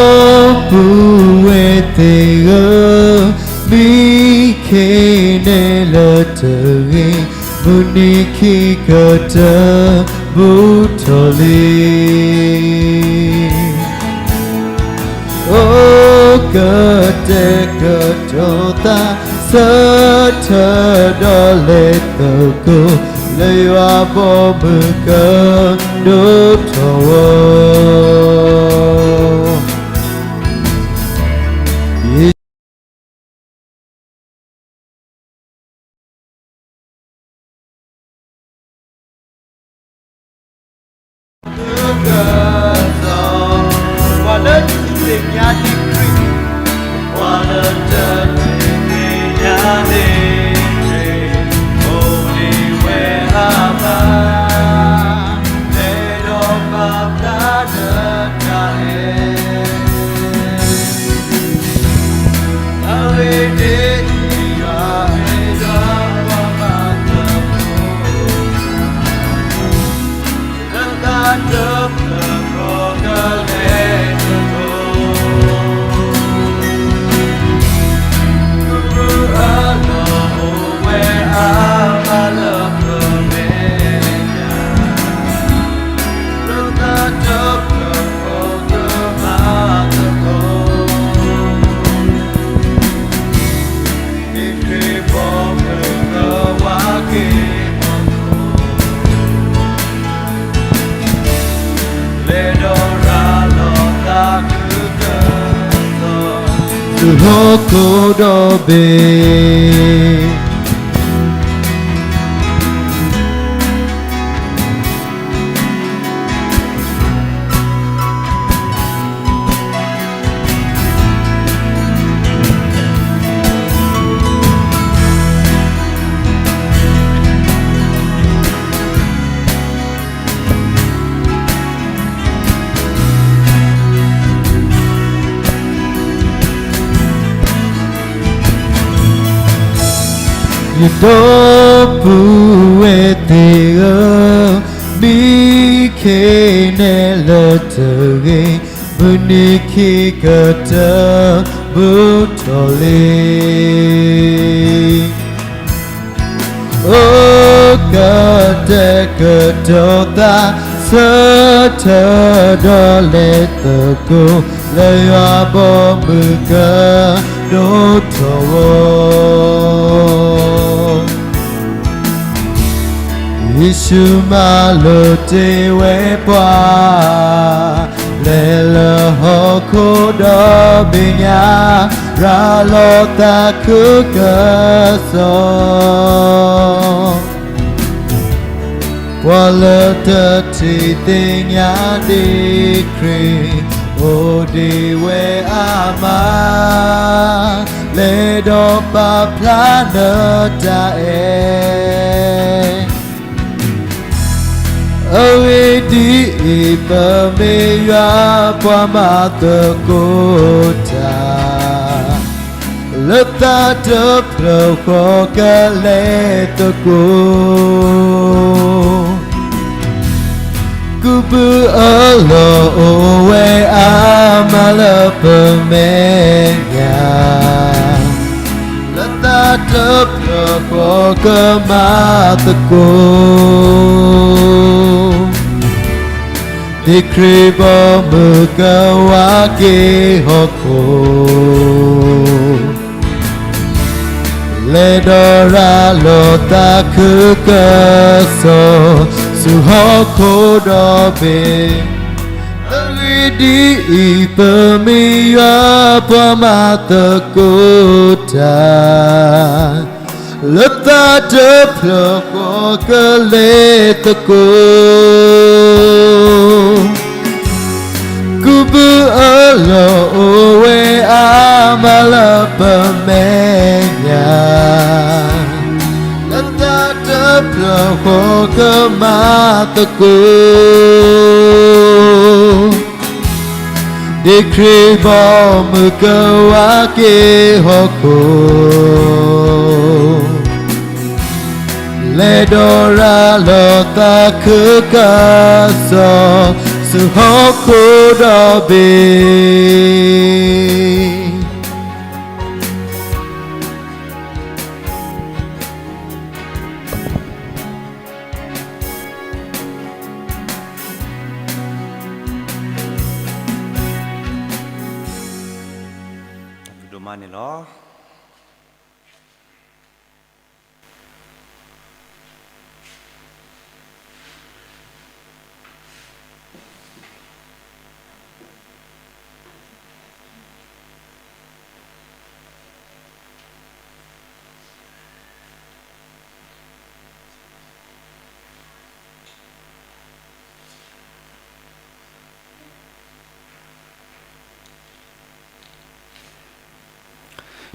ဒီပုၢ်ဝဲၢ်သ့ၣ်ဧၢ, မံခ့န့ၢ်လၢတဂ့ၤ, မုၢ်နံၤခံကတၢၢ်ဘူးထီၣ်လံ. အိၣ်ကတဲာ်ကတီၤသး ဆၢထၢၣ်ဒီးလဲၤသကိး လၢယွၤဘီမုၢ်ကဒိၣ်ထီၣ်ဝဲ ဟီၣ်ခိၣ်ဒီဘ့ၣ် ယဒီပုၢ်ဝဲၢ်သ့ၣ်ဧၢ, မံခ့နဲၣ်လၢတဂ့ၤ, မုၢ်နံၤခံကတၢၢ် ဘူးထီၣ်လံ. အိၣ်ကတဲာ်ကတီၤသး ဆၢထၢၣ်ဒီးလဲၤသကိး လၢယွၤဘီမုၢ်ကဒိၣ်ထီၣ်အီၤ. ယ့ၣ်ၡူးမၤလိာ်တ့ၢ်ဝဲပှၤ လဲၤလၢဟီၣ်ခိၣ်ဒီဘ့ၣ်ညါ ရၤလီၤသးခုကစီၣ် ပှၤလၢတထံၣ်သ့ၣ်ညါဒံးခရံာ် အိၣ်ဒံးဝဲအါမး လဲၤဒီးပာ်ဖျါနတၢ်အဲၣ် အဂ့ၢ်ဒ်အံၤ, ပမ့ၢ်ယွၤပှၤမၤသကိးတၢ်, လၢသးတဖျၢၣ်ဃီကလဲၤသကိး, ကုၢ်ဘုအလီၢ်အိၣ်ဝဲအါမးလၢပမဲာ်ညါ လၢသးတဖျၢၣ်ဃီကမၤသကိး, ဒ်ခရံာ်ဘီမုၢ်ကဝါက့ၤဟီၣ်ခိၣ်, လဲၤဒီးရၤလီၤသးခုကစီၣ် ဆူဟီၣ်ခိၣ်ဒီဘ့ၣ် အဂ့ၢ်ဒ်အံၤ, ပမ့ၢ်ယွၤပှၤမၤသကိးတၢ်, လၢသးတဖျၢၣ်ဃီကလဲၤသကိး, ကုၢ်ဘုအလီၢ်အိၣ်ဝဲအါမးလၢပမဲာ်ညါ လၢသးတဖျၢၣ်ဃီကမၤသကိး, ဒ်ခရံာ်ဘီမုၢ်ကဝါက့ၤဟီၣ်ခိၣ်, လဲၤဒီးရၤလီၤသးခုကစီၣ် ဆူဟီၣ်ခိၣ်ဒီဘ့ၣ် ဒိၣ်မးန့ၣ်လီၤ.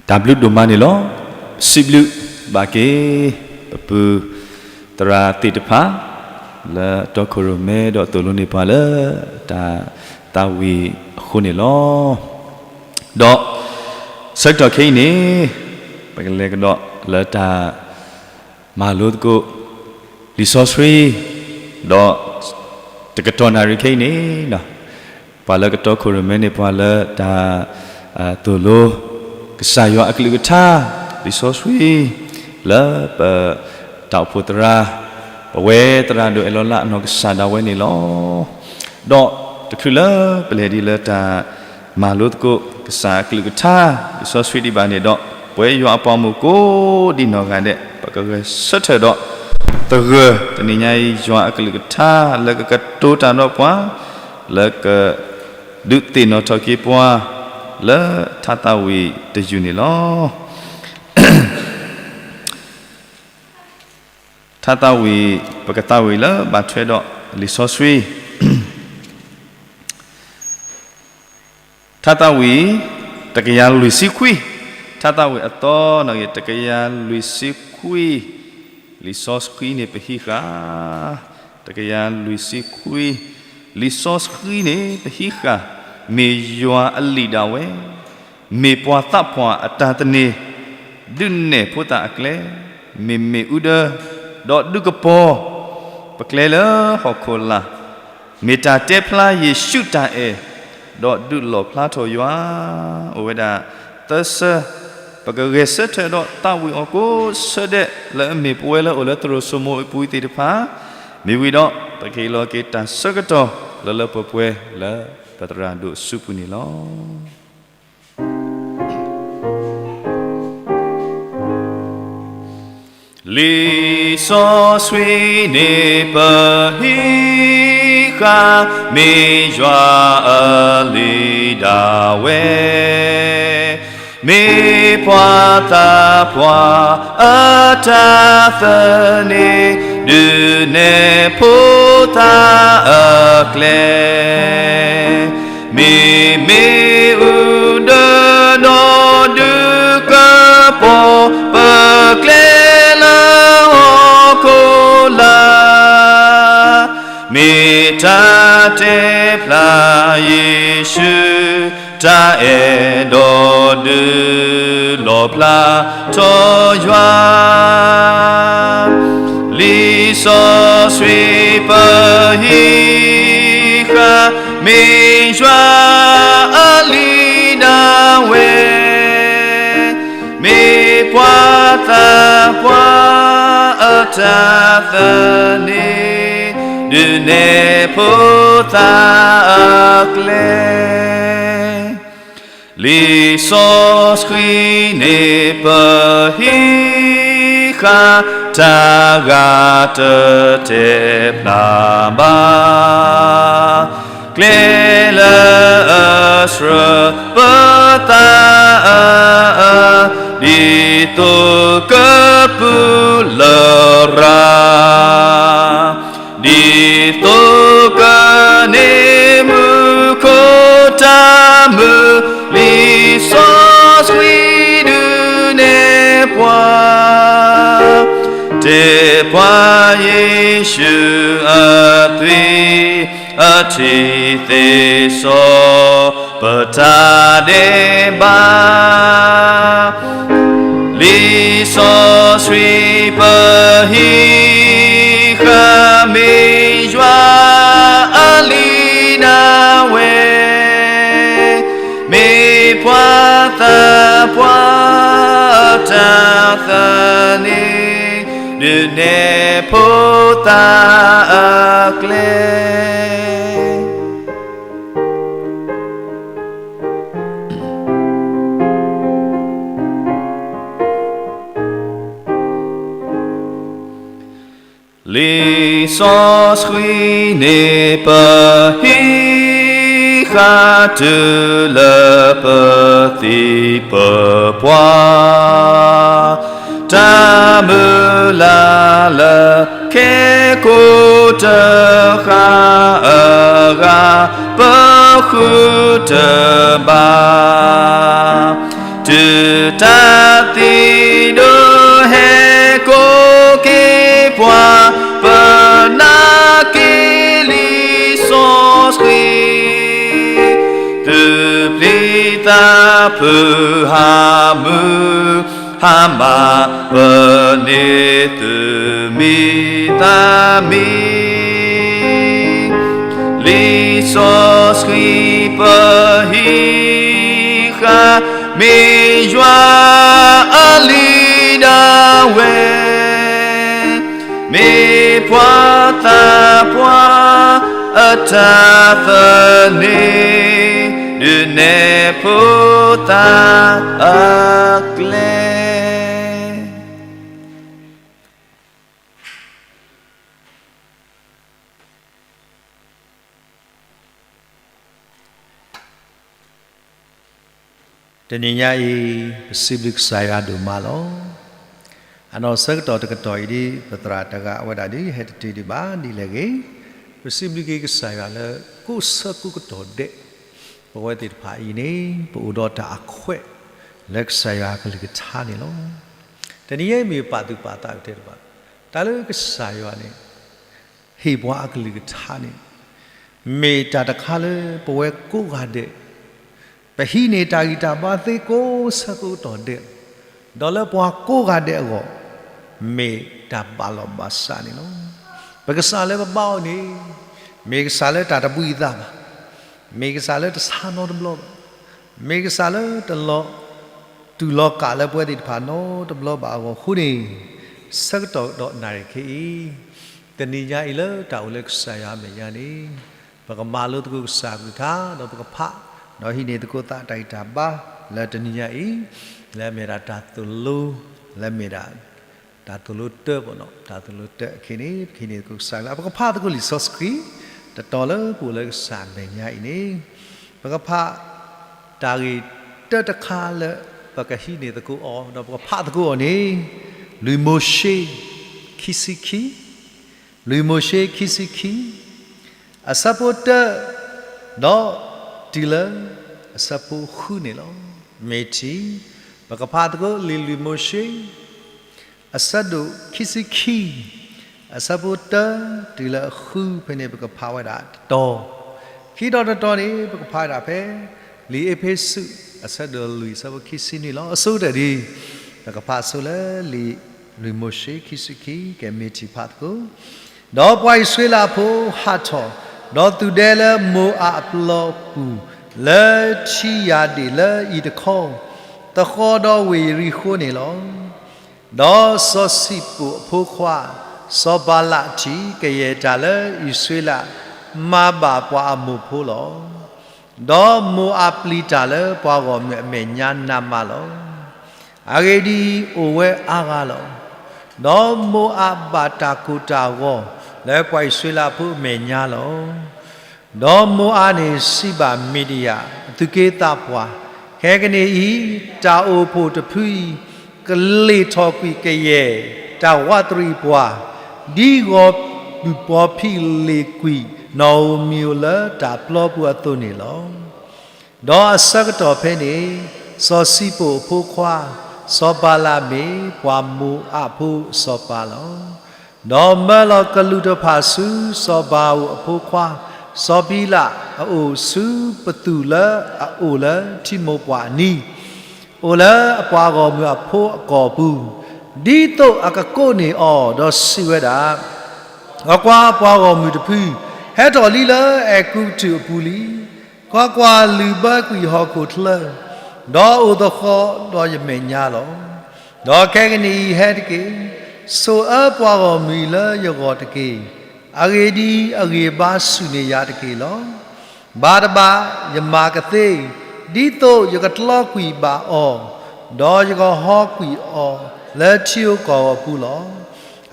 တၢ်ဘျုးဒိၣ်မးန့ၣ်လီၤ. စံးဘျုးဘၣ်က့ၤ ပပုၢ်သရၣ်သ့ၣ်တဖၣ် လၢတီခိၣ်ရိၣ်မဲဒီးသိၣ်လိန့ၢ်ပှၤလၢ တၢ်သးဝံၣ်အဃိန့ၣ်လီၤ. ဒီးဆၢကတီၢ်ခဲအံၤန့ၣ် ပကလဲၤကဒီးလၢတၢ် မၤလိသကိး လံာ်စီဆှံ ဒီးတကတီၢ်နၣ်ရံၣ်ခဲအံၤန့ၣ် ပှၤလၢကတီခိၣ်ရိၣ်မဲန့ၣ် ပှၤလၢတၢ် သိၣ်လိ ကစၢ်ယွၤအကလုၢ်ကထါ လံာ်စီဆှံ လၢပ တၢ်အိၣ်ဖှိၣ်သရၣ် ပဝဲသရၣ်ဒိၣ်အဲၣ်လီၤလးအနီၢ်ကစၢ်ဒၣ်ဝဲန့ၣ်လီၤ. ဒီးတချုးလၢပလဲၤဒ်လၢတၢ် မၤလိသကိးကစၢ်အကလုၢ်ကထါ လံာ်စီဆှံဒံးဘၣ်န့ၣ်ဒီး ပဝဲယွၤအပှၤမုၣ်ကိးဒံနီၢ်ဂၤဒဲး ပကဂဲၤဆၢထၢၣ်ဒီး သဂၢၢ်တနံၤညါအံၤ ယွၤအကလုၢ်ကထါ လၢကကတိၤတၢ်ဒီးပှၤ လၢက ဒုးသ့ၣ်နီၣ်ထီၣ်က့ၤပှၤ လၢထါသးဝံၣ်တယုၢ်န့ၣ်လီၤ. ထါသးဝံၣ် ပကသးဝံၣ်လၢဘၣ်ထွဲဒီးလံာ်စီဆှံ ထါသးဝံၣ် တကယၤလွံၢ်ဆံခွံ, ထါသးဝံၣ်အသီ တကယၤလွံၢ်ဆံခွံ, လံာ်စီဆှံန့ၣ်ပဟံးဃာ်, တကယၤလွံၢ်ဆံခွံ, လံာ်စီဆှံန့ၣ်ပဟံးဃာ်, မ့ၢ်ယွၤအလံာ်ဒၣ်ဝဲ, မ့ၢ်ပှၤသးပှၢ်အတၢ်သန့ၤ, ဒုးနဲၣ်ဖိသၣ်အကျဲ, မ့မ့ၢ်အူဒၢ, ဒီးဒုးကပီၤ ပကျဲလၢဟီၣ်ခိၣ်လာ်, မ့ၢ်တၢ်တဲဖျါယ့ၣ်ၡူးတၢ်အဲၣ်, ဒီးဒုးလီၣ်ဖျါထီၣ်ယွၤ, အိၣ်ဝဲဒၣ်သၢဆၢ, ပကဂဲၤဆၢထၢၣ်ဒီးသးဝံၣ်အီၤကိးဆၢဒဲး လၢအမ့ၢ်ပဝဲလၢအိၣ်လၢသရိာ်စိမိၤအပူၤသ့ၣ်တဖၣ်, မ့ၢ်ဝံၤဒီး ပကဟ့ၣ်လီၤက့ၤတၢ်ဆၢကတီၢ်လၢလၢပှဲၤပှဲၤလၢပသရၣ်ဒိၣ်အစုပူၤန့ၣ်လီၤ. လံာ်စီဆှံန့ၣ်ပဟံးဃာ်, မ့ၢ်ယွၤအလံာ်ဒၣ်ဝဲ, မ့ၢ်ပှၤသးပှၢ်အတၢ်သန့ၤ, ဒုးနဲၣ်ဖိသၣ်အကျဲ, မ့မ့ၢ်အူဒၢဒီးဒုးကပီၤ, ပကျဲလၢဟီၣ်ခိၣ်လာ်, မ့ၢ်တၢ်တဲဖျါယ့ၣ်ၡူးတၢ်အဲၣ်, ဒီးဒုးလီၣ်ဖျါထီၣ်ယွၤ. လံာ်စီဆှံပဟံးဃာ်, မ့ၢ်ယွၤအလံာ်ဒၣ်ဝဲ, မ့ၢ်ပှၤသးပှၢ်အတၢ်သန့ၤ, ဒုးနဲၣ်ဖိသၣ်အကျဲ. လံာ်စီဆှံန့ၣ်ပဟံးဃာ်, တၢ်ဂၤတတဲဖျါဘၣ်, ကျဲလၢအဆှၢပသး, ဒ်သိးကပုာ်လရာ်, ဒ်သိးကန့ၢ်မူခိၣ်တၢ်မုာ်, လံာ်စီဆှံဒုးနဲၣ်ပှၤ, တဲပှၤယ့ၣ်ၡူးအသွံၣ်, အထံၣ်သ့စီပတၢ်ဒဲးဘး. လံာ်စီဆှံပဟံးဃာ်, မ့ၢ်ယွၤအလံာ်ဒၣ်ဝဲ, မ့ၢ်ပှၤသးပှၢ်အတၢ်သန့ၤ, ဒုးနဲၣ်ဖိသၣ်အကျဲ. လံာ်စီဆှံန့ၣ်ပဟံးဃာ်, တုၤလၢပသံပပှၢ်, တၢ်မုၢ်လၢ်လၢခဲကိာ်တဃၣ်အဂၤ, ပဃုတဘၣ်. တုၤတၢ်သံဒိၣ်ဟဲကိးက့ၤပှၤ, ပနာ်က့ၤလံာ်စီဆှံ, သူၣ်ပျံၤသးဖုးဟးမုာ်ဟးမး, ပန့ၢ်သုးမံၤသးမံ. လံာ်စီဆှံပဟံးဃာ်, မ့ၢ်ယွၤအလံာ်ဒၣ်ဝဲ, မ့ၢ်ပှၤသးပှၢ်အတၢ်သန့ၤ, ဒုးနဲၣ်ဖိသၣ်အကျဲ. လံာ်စီဆှံပဟံးဃာ်, မ့ၢ်ယွၤအလံာ်ဒၣ်ဝဲ, မ့ၢ်ပှၤသးပှၢ်အတၢ်သန့ၤ, ဒုးနဲၣ်ဖိသၣ်အကျဲ. တနံၤညါအံၤ ပစံးဘျုးကစၢ်ယွၤဒိၣ်မးလီၤ. အနီၢ်ဆၢကတီၢ်တကတီၢ်အံၤဒ် ပသရၣ်တဂၤအဝဲဒၣ်ဒ် ဟဲတတုၤဒံးဘၣ်ဒ်လဲၣ်ဂ့ၤ, ပစံးဘျုးက့ၤကစၢ်ယွၤလၢကိးဆၢကိးကတီၢ်ဒဲး, ပဝဲသ့ၣ်တဖၣ်အံၤန့ၣ် ပအိၣ်ဒီးတၢ်အခွဲးလၢကစၢ်ယွၤအကလုၢ်ကထါန့ၣ်လီၤ. တနံၤညါအံၤမ့ၢ်ပာ်သူၣ်ပာ်သးကတဲတဘၣ်, တၢ်လၢကစၢ်ယွၤန့ၣ် ဟ့ၣ်ပှၤအကလုၢ်ကထါန့ၣ် မ့ၢ်တၢ်တခါလၢပဝဲကိးဂၤဒဲး ပဟံးန့ၢ်တၢ်ဂံၢ်တၢ်ဘါသ့ကိးဆၢကိးကတီၢ်ဒဲး, ဒီးလၢပှၤကိးဂၤဒဲးအဂီၢ် မ့ၢ်တၢ်ဘၣ်လီၤဘၣ်စးန့ၣ်လီၤ. ပကစၢ်လၢပဘါအီၤန့ၣ် မ့ၢ်ကစၢ်လၢတၢ်တဘှံးအသးဘၣ်, မ့ၢ်ကစၢ်လၢတဆါနီတဘျီဘၣ်, မ့ၢ်ကစၢ်လၢတလီၤတူာ်လီၤကာ်လၢပဝဲသ့ၣ်တဖၣ်နီတဘျီဘၣ်အဂီၢ်အဃိန့ၣ်, ဆၢကတီၢ်ဒီးနၣ်ရံၣ်ခဲအံၤ တနံၤညါအံၤလၢတၢ်အိၣ်လၢကစၢ်ယွၤအမဲာ်ညါန့ၣ်, ပကမၤလိသကိးကစၢ်အကလုၢ်ကထါ ဒီးပကဖး, ဒီးဟံးန့ၢ်သကိးသးတၢ်ဂံၢ်တၢ်ဘါလၢတနံၤညါအံၤ, လၢအမ့ၢ်ဒၣ်တၢ်သိၣ်လိ, လၢအမ့ၢ်ဒၣ် တၢ်သိၣ်လိတၢ်ပနီၣ်, တၢ်သိၣ်လိတၢ်အခံန့ၣ် ပကဟံးန့ၢ်သကိးကစၢ်အကလုၢ်, ပကဖးသကိးလံာ်စီဆှံ တတီၤလၢပအိၣ်လၢကစၢ်အမဲာ်ညါအံၤန့ၣ်, ပကဖး တၢ်ဂ့ၢ်တၢ်တခါလၢပကဟံးန့ၢ်သကိးအီၤ ဒီးပကဖးသကိးအီၤန့ၣ်, လွံၢ်မိၤၡ့ ခံဆံခံ, လွံၢ်မိၤၡ့ ခံဆံခံ, အဆၢဖိတၢ ဒီးတုၤလၢအဆၢဖိဃုန့ၣ်လီၤ. မ့ၢ်ထံၣ်, ပကဖးသကိးလံာ်လွံၢ်မိၤၡ့ အဆၢဒိၣ်ခံဆံခံ, အဆၢဖိတၢ တုၤလၢအဃုဖဲန့ၣ် ပကဖးဝဲဒၣ်တတီၤ, ခံတီၤတတီၤန့ၣ် ပကဖးဝဲဒၣ်ဖဲ လံာ်အ့းဖ့းစူး အဆၢဒိၣ်လွံၢ် အဆၢဖိခံဆံနွံလီၤ. အဆိကတၢၢ်ဒ် ပကဖးဆိလၢလံာ် လွံၢ်မိၤၡ့ ခံဆံခံ, ကဲမ့ၢ်ထံၣ်ဖးသကိး ဒီးပှၤအံၣ်စရ့လးအဖိဟးထီၣ်, ဒီးသူၣ်ဒဲလၢမိၤအးအပျီပူၤ လၢထံယၤဒ့ၣ်လၢအံၤတခီ, သဃီဒီးဝ့ၢ်ယရံၤဃိန့ၣ်လီၤ. ဒီးစီၤစံၣ်ပိၣ်အဖိခွါ စီၤဘၤလးထံၣ်ကယဲၢ်တၢ်လၢအံၣ်စရ့လး မၤဘၣ်ပှၤအမိၣ်ဖိလီၤ. ဒီးမိၤအးပျံၤတၢ်လၢပှၤဂီၢ်မုၢ်အမဲာ်ညါနးမးလီၤ. အဂ့ၢ်ဒ်အံၤ, အိၣ်ဝဲအါဂၤလီၤ. ဒီးမိၤအးဘၣ်တၢ်ကိၢ်တၢ်ဂီၤလၢပှၤအံၣ်စရ့လးဖိအမဲာ်ညါလီၤ. ဒီးမိၤအးန့ၣ်စံးဘၣ်မံးဒယၣ်အသူၣ်က့သးပှၢ်, ခဲကနံၣ်အံၤ တၢ်အိၣ်ဖှိၣ်တဖုအံၤ ကလ့ၣ်ထီၣ်ကွံာ်ကယဲၢ်တၢ်ဝးတရံးပှၤ, ဒ်ဂီၤပူၤပီၤဖံးလ့ၣ်ကွံာ်နီၣ်ဧိၤမံၤဧိၤလၢတၢ်ပျီပူၤအသိးန့ၣ်လီၤ. ဒီးအဆၢကတီၢ်ဖဲန့ၣ်, စီၤစံၣ်ပိၣ်အဖိခွါ စီၤဘၤလးမ့ၢ်ပှၤမိၤအးဖိအစီၤပၤလီၤ. ဒီးမၢလီၤကလူးတဖၣ်ဆူစီၤဘၤဧိၣ်အဖိခွါ စီၤဘံလးအအိၣ်ဆူပသူၣ်လၢအအိၣ်လၢထံမိၤပှၢ်အနံၤ, အိၣ်လၢအပှၤဂီၢ်မုၢ်အဖိအကီၢ်ပူၤ, ဒ်သိးအကကိးန့ၢ်အီၤ, ဒီးစံးဝဲဒၣ်, ကွၢ်ကွၢ်, ပှၤဂီၢ်မုၢ်တဖု ဟဲထီၣ်လံလၢအဲၤကူပတူးအပူၤလံ. ကွၢ်ကွၢ်, လုၢ်ဘၢကွံာ်ဟီၣ်ခိၣ်ချၢ, ဒီးအိၣ်သဃီဒီးယမဲာ်ညါလီၤ. ဒီးခဲကနံၣ်အံၤဟဲတက့ၢ်. ဆိၣ်အၢပှၤဂီၢ်မုၢ်အံၤလၢယဂီၢ်တက့ၢ်. အဂ့ၢ်ဒ်အံၤ, အဂံၢ်အဘါဆူၣ်န့ၢ်ယၤတက့ၢ်လီၤ. ဘၣ်တဘၣ်, ယမၤကသ့, ဒ်သိးယကတြီကွံာ်ဘၣ်အီၤ, ဒီးယကဟီကွံာ်အီၤလၢထံဧိၤကီၢ်ဧိၤအပူၤလီၤ.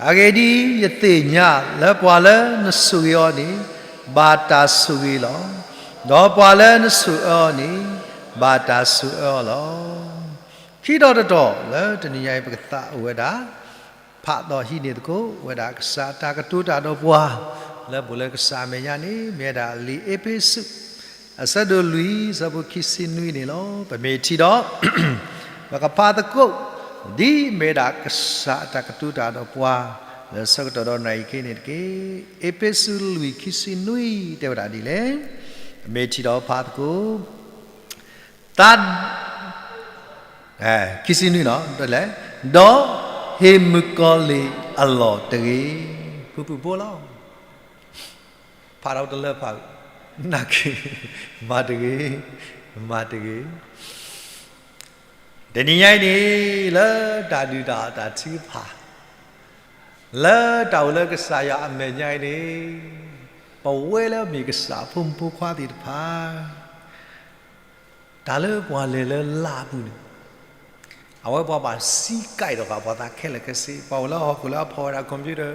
အဂ့ၢ်ဒ်အံၤ, ယသ့ၣ်ညါလၢပှၤလၢနဆိၣ်ဂ့ၤအီၤန့ၣ် ဘၣ်တၢ်ဆိၣ်ဂ့ၤလီၤ. ဒီးပှၤလၢနဆိၣ်အၢအီၤန့ၣ် ဘၣ်တၢ်ဆိၣ်အၢအီၤလီၤ. ခံတီၤတတီၤလၢတနံၤညါအံၤ ပကသးအိၣ်ဝဲဒၣ် ဖးဒီးဟံးန့ၢ်သကိးဝဲဒၣ်ကစၢ်အတၢ်ကတိၤတၢ်ဒီးပှၤ လၢပအိၣ်လၢကစၢ်အမဲာ်ညါန့ၣ် မ့ၢ်ဝဲဒၣ်လံာ်အ့းဖ့းစူး အဆၢဒိၣ်လွံၢ် အဆၢဖိခံဆံနွံန့ၣ်လီၤ. ပမ့ၢ်ထံၣ်ဒီး ပကဖးသကိး ဒ်မ့ၢ်ဝဲဒၣ်ကစၢ်အတၢ်ကတိၤတၢ်ဒီးပှၤ လၢဆၢကတီၢ်ဒီးနၣ်ရံၣ်ခဲအံၤန့ၣ်တက့ၢ်. အ့းဖ့းစူးလွံၢ်ခံဆံနွံ တဲဝဲဒၣ်ဒ်လဲၣ်. မ့ၢ်ထံၣ်ဒီးဖးသကိး သး ခံဆံနွံနီၤ လဲၣ်, ဒီးဟ့ၣ်မုၣ်ကီၤလံၢ်အလီၢ်တဂ့ၤ. ဖုဖုဖိလီၤ. ဖးထီၣ်တလၢဖး, နာ်က့ၤ, မၤတဂ့ၤ, မၤတဂ့ၤ. တနံၤညါအံၤန့ၣ် လၢတၢ်ဒုၣ်တၢ်အီၣ်တၢ်ထုကဖၣ်, လၢတၢ်အိၣ်လၢကစၢ်ယွၤအမဲာ်ညါအံၤန့ၣ်, ပဝဲလၢမ့ၢ်ကစၢ်အဖိမုၣ်ဖိခွါသ့ၣ်တဖၣ် တၢ်လၢပှၤလဲၤလၢလၢ်အပူၤန့ၣ်, အဝဲပှၤဘၣ်စံးကဲးထီၣ်ဃာ်ပှၤသးခဲလၢာ်ခဲဆ့, ပှၤအိၣ်လၢဟီၣ်ခိၣ်လၢအဖီၣ်ဝဲဒၣ် computer,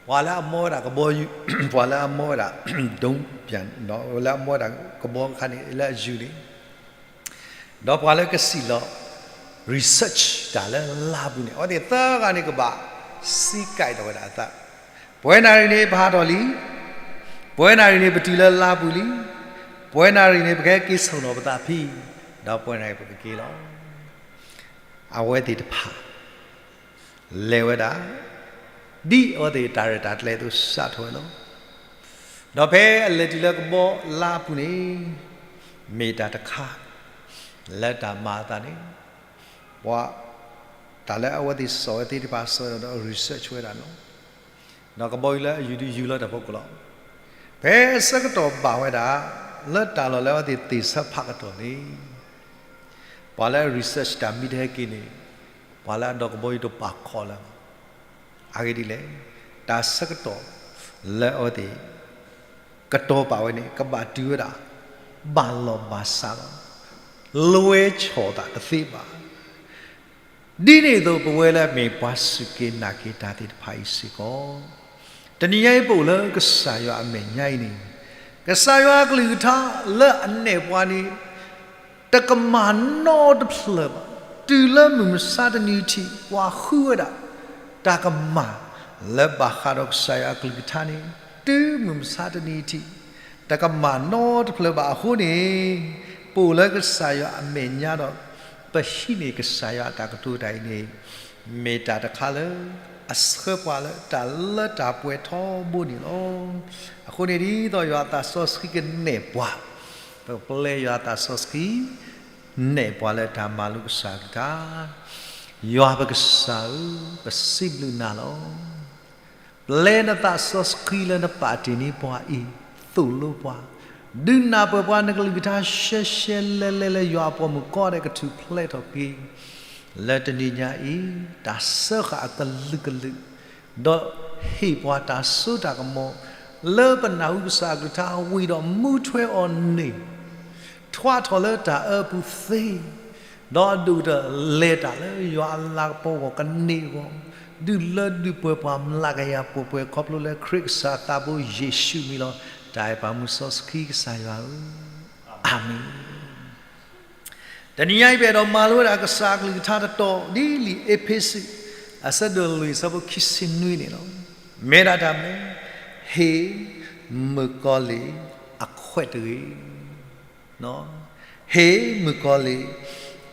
ပှၤလၢအမီဝဲဒၣ်ကဘီယူၤ, ပှၤလၢအမီဝဲဒၣ် ဒိပၠး, လၢအမီဝဲဒၣ်ကဘီခါန့ၣ် လၢအယူၤန့ၣ် ဒီးပှၤလၢကစံၣ်လီၤ research တၢ်လၢလါပူၤန့ၣ် အဝဲသ့ၣ်သၢဂၤန့ၣ်ကဘၣ်စံးကဲးထီၣ်ဝဲဒၣ်အသး, ပဝဲနၣ်ရံၣ်န့ၣ် ပဟးထီၣ်လံ, ပဝဲနၣ်ရံၣ်န့ၣ် ပတုၤလၢလါပူၤလံ, ပဝဲနၣ်ရံၣ်န့ၣ် ပကဟဲက့ၤဆိၣ်နီၤပသးဖဲ, ဒီးပဝဲနၣ်ရံၣ်ပကက့ၤလီၤ. အဝဲသ့ၣ်တဖၣ် လဲၤဝဲဒၣ် ဒ်အဝဲသ့ၣ်တၢ်ရဲၣ်တၢ်ကျဲၤအသိးစးထီၣ်ဝဲလီၤ. ဒီးဖဲအလဲၤတုၤလၢကဘီလါအပူၤန့ၣ် မ့ၢ်တၢ်တခါ လၢတၢ်မၤအသးန့ၣ် ပှၤ တၢ်လၢအဝဲသ့ၣ်စိာ်ဝဲသ့ၣ်တဖၣ်စိာ်ဒီး research ဝဲဒၣ်န့ၣ်လီၤ. ဒီးကဘီယူၤလၢအယူၤဒုးယူၤလီၤတၢ်ဖီခိၣ်လီၤ. ဖဲအဆၢကတီၢ်ဘၣ်ဝဲဒၣ် လၢတၢ်လီၢ်လၢအဝဲသ့ၣ်သ့ၣ်ဆၢဖးကတီၢ်န့ၣ် ပှၤလၢအ research တၢ်မံတဟဲက့ၤန့ၣ် ပှၤလၢအဒီးကဘီယူၤတပာ်ခီၣ်လၢၤဘၣ်. အဂ့ၢ်ဒ်လဲၣ်, တၢ်ဆၢကတီၢ်လၢအဝဲသ့ၣ် ကတီၤပာ်ဝဲန့ၣ် ကဘၣ်တုၤဝဲဒၣ် ဘၣ်လီၢ်ဘၣ်စးလီၤ. လွဲဆီၣ်သးတသ့ဘၣ်. ဒ်န့ၣ်အသိး ပဝဲလၢအမ့ၢ်ပှၤစူၢ်က့ၤနာ်က့ၤတၢ်သ့ၣ်တဖၣ်အံၤစ့ၢ်ကီး တနံၤညါအံၤပအိၣ်လၢကစၢ်ယွၤအမဲာ်ညါအံၤန့ၣ် ကစၢ်ယွၤအကလုၢ်ကထါလၢအနဲၣ်ပှၤန့ၣ် တကမၣ်နီတဖျၢၣ်ဘၣ်. တုၤလၢမုၢ်မဆါတနံၤထံး ပှၤဃုဝဲဒၣ် တၢ်ကမၣ်လၢဘၣ်ဃးဒီးကစၢ်ယွၤအကလုၢ်ကထါန့ၣ် တုၤမုၢ်မဆါတနံၤထံး တကမၣ်နီတဖျၢၣ်ဘၣ်အဃိန့ၣ် ပအိၣ်လၢကစၢ်ယွၤအမဲာ်ညါဒီး ပဟံးန့ၢ်ကစၢ်ယွၤအတၢ်ကတိၤတၢ်အံၤန့ၣ် မ့ၢ်တၢ်တခါလၢ အဆှၢပှၤလၢတၢ်လၢတၢ်ပှဲၤထီဘိန့ၣ်လီၤ. အဃိန့ၣ်ဒ်သိးယွၤအသးစီဆှံကနဲၣ်ပှၤ, ပကပျဲယွၤအသးစီဆှံ နဲၣ်ပှၤလၢတၢ်မၤလိကစၢ်အကလုၢ်ကထါ, ယွၤပကစၢ်ဧၢ, ပစံးဘျုးနၤလီၤ. ပျဲနသးစီဆှံလၢနပာ်တ့ၢ်န့ၢ်ပှၤအံၤ, သိၣ်လိပှၤ, ဒုးနၢ်ပၢၢ်ပှၤနကလုၢ်ကထါရှဲရှဲလဲလဲလၢယွၤအပှၤမုၣ်ကီၢ်ဒဲးကထူၣ်ဖျဲးထီၣ်က့ၤ လၢတနံၤညါအံၤ တၢ်စၢဃာ်အကလုာ်ကလုာ်, ဒီးဟ့ၣ်ပှၤတၢ်စိတၢ်ကမီၤ လၢပနၢ်ဟူကစၢ်အကလုၢ်ကထါဝံၤဒီးမူထွဲအီၤန့ၣ် ထွါထီၣ်လၢတၢ်အၢပူၤသ့, ဒီးအဒိၣ်ကတၢၢ်လဲၤတၢ်လၢယွၤအလၤကပီၤအဂီၢ်ကန့ၢ်အဂီၢ်, ဒုးလၢဒုးပှဲၤပှၤမျးကယၤပှဲၤပှဲၤခီဖျိလၢခရံာ်ကစၢ်အသးဘိယ့ၣ်ၡူးအမံၤလီၤ. တၢ်အဲၣ်ပာ်မူစီဆှံကစၢ်ယွၤဧၢ, အၤမ့ၣ်. တနံၤညါအံၤပအဲၣ်ဒိးမၤလိဝဲဒၣ်ကစၢ်အကလုၢ်ကထါတတီၤ ဒ်လံာ်အ့းဖ့းစူး အဆၢဒိၣ်လွံၢ်အဆၢဖိခံဆံနွံန့ၣ်လီၤ. မ့ၢ်ဒၣ်တၢ်မနုၤလဲၣ်, ဟ့ၣ်မုၣ်ကီၤလံၢ်အခွဲးတဂ့ၤ. ဟ့ၣ်မုၣ်ကီၤလံၢ်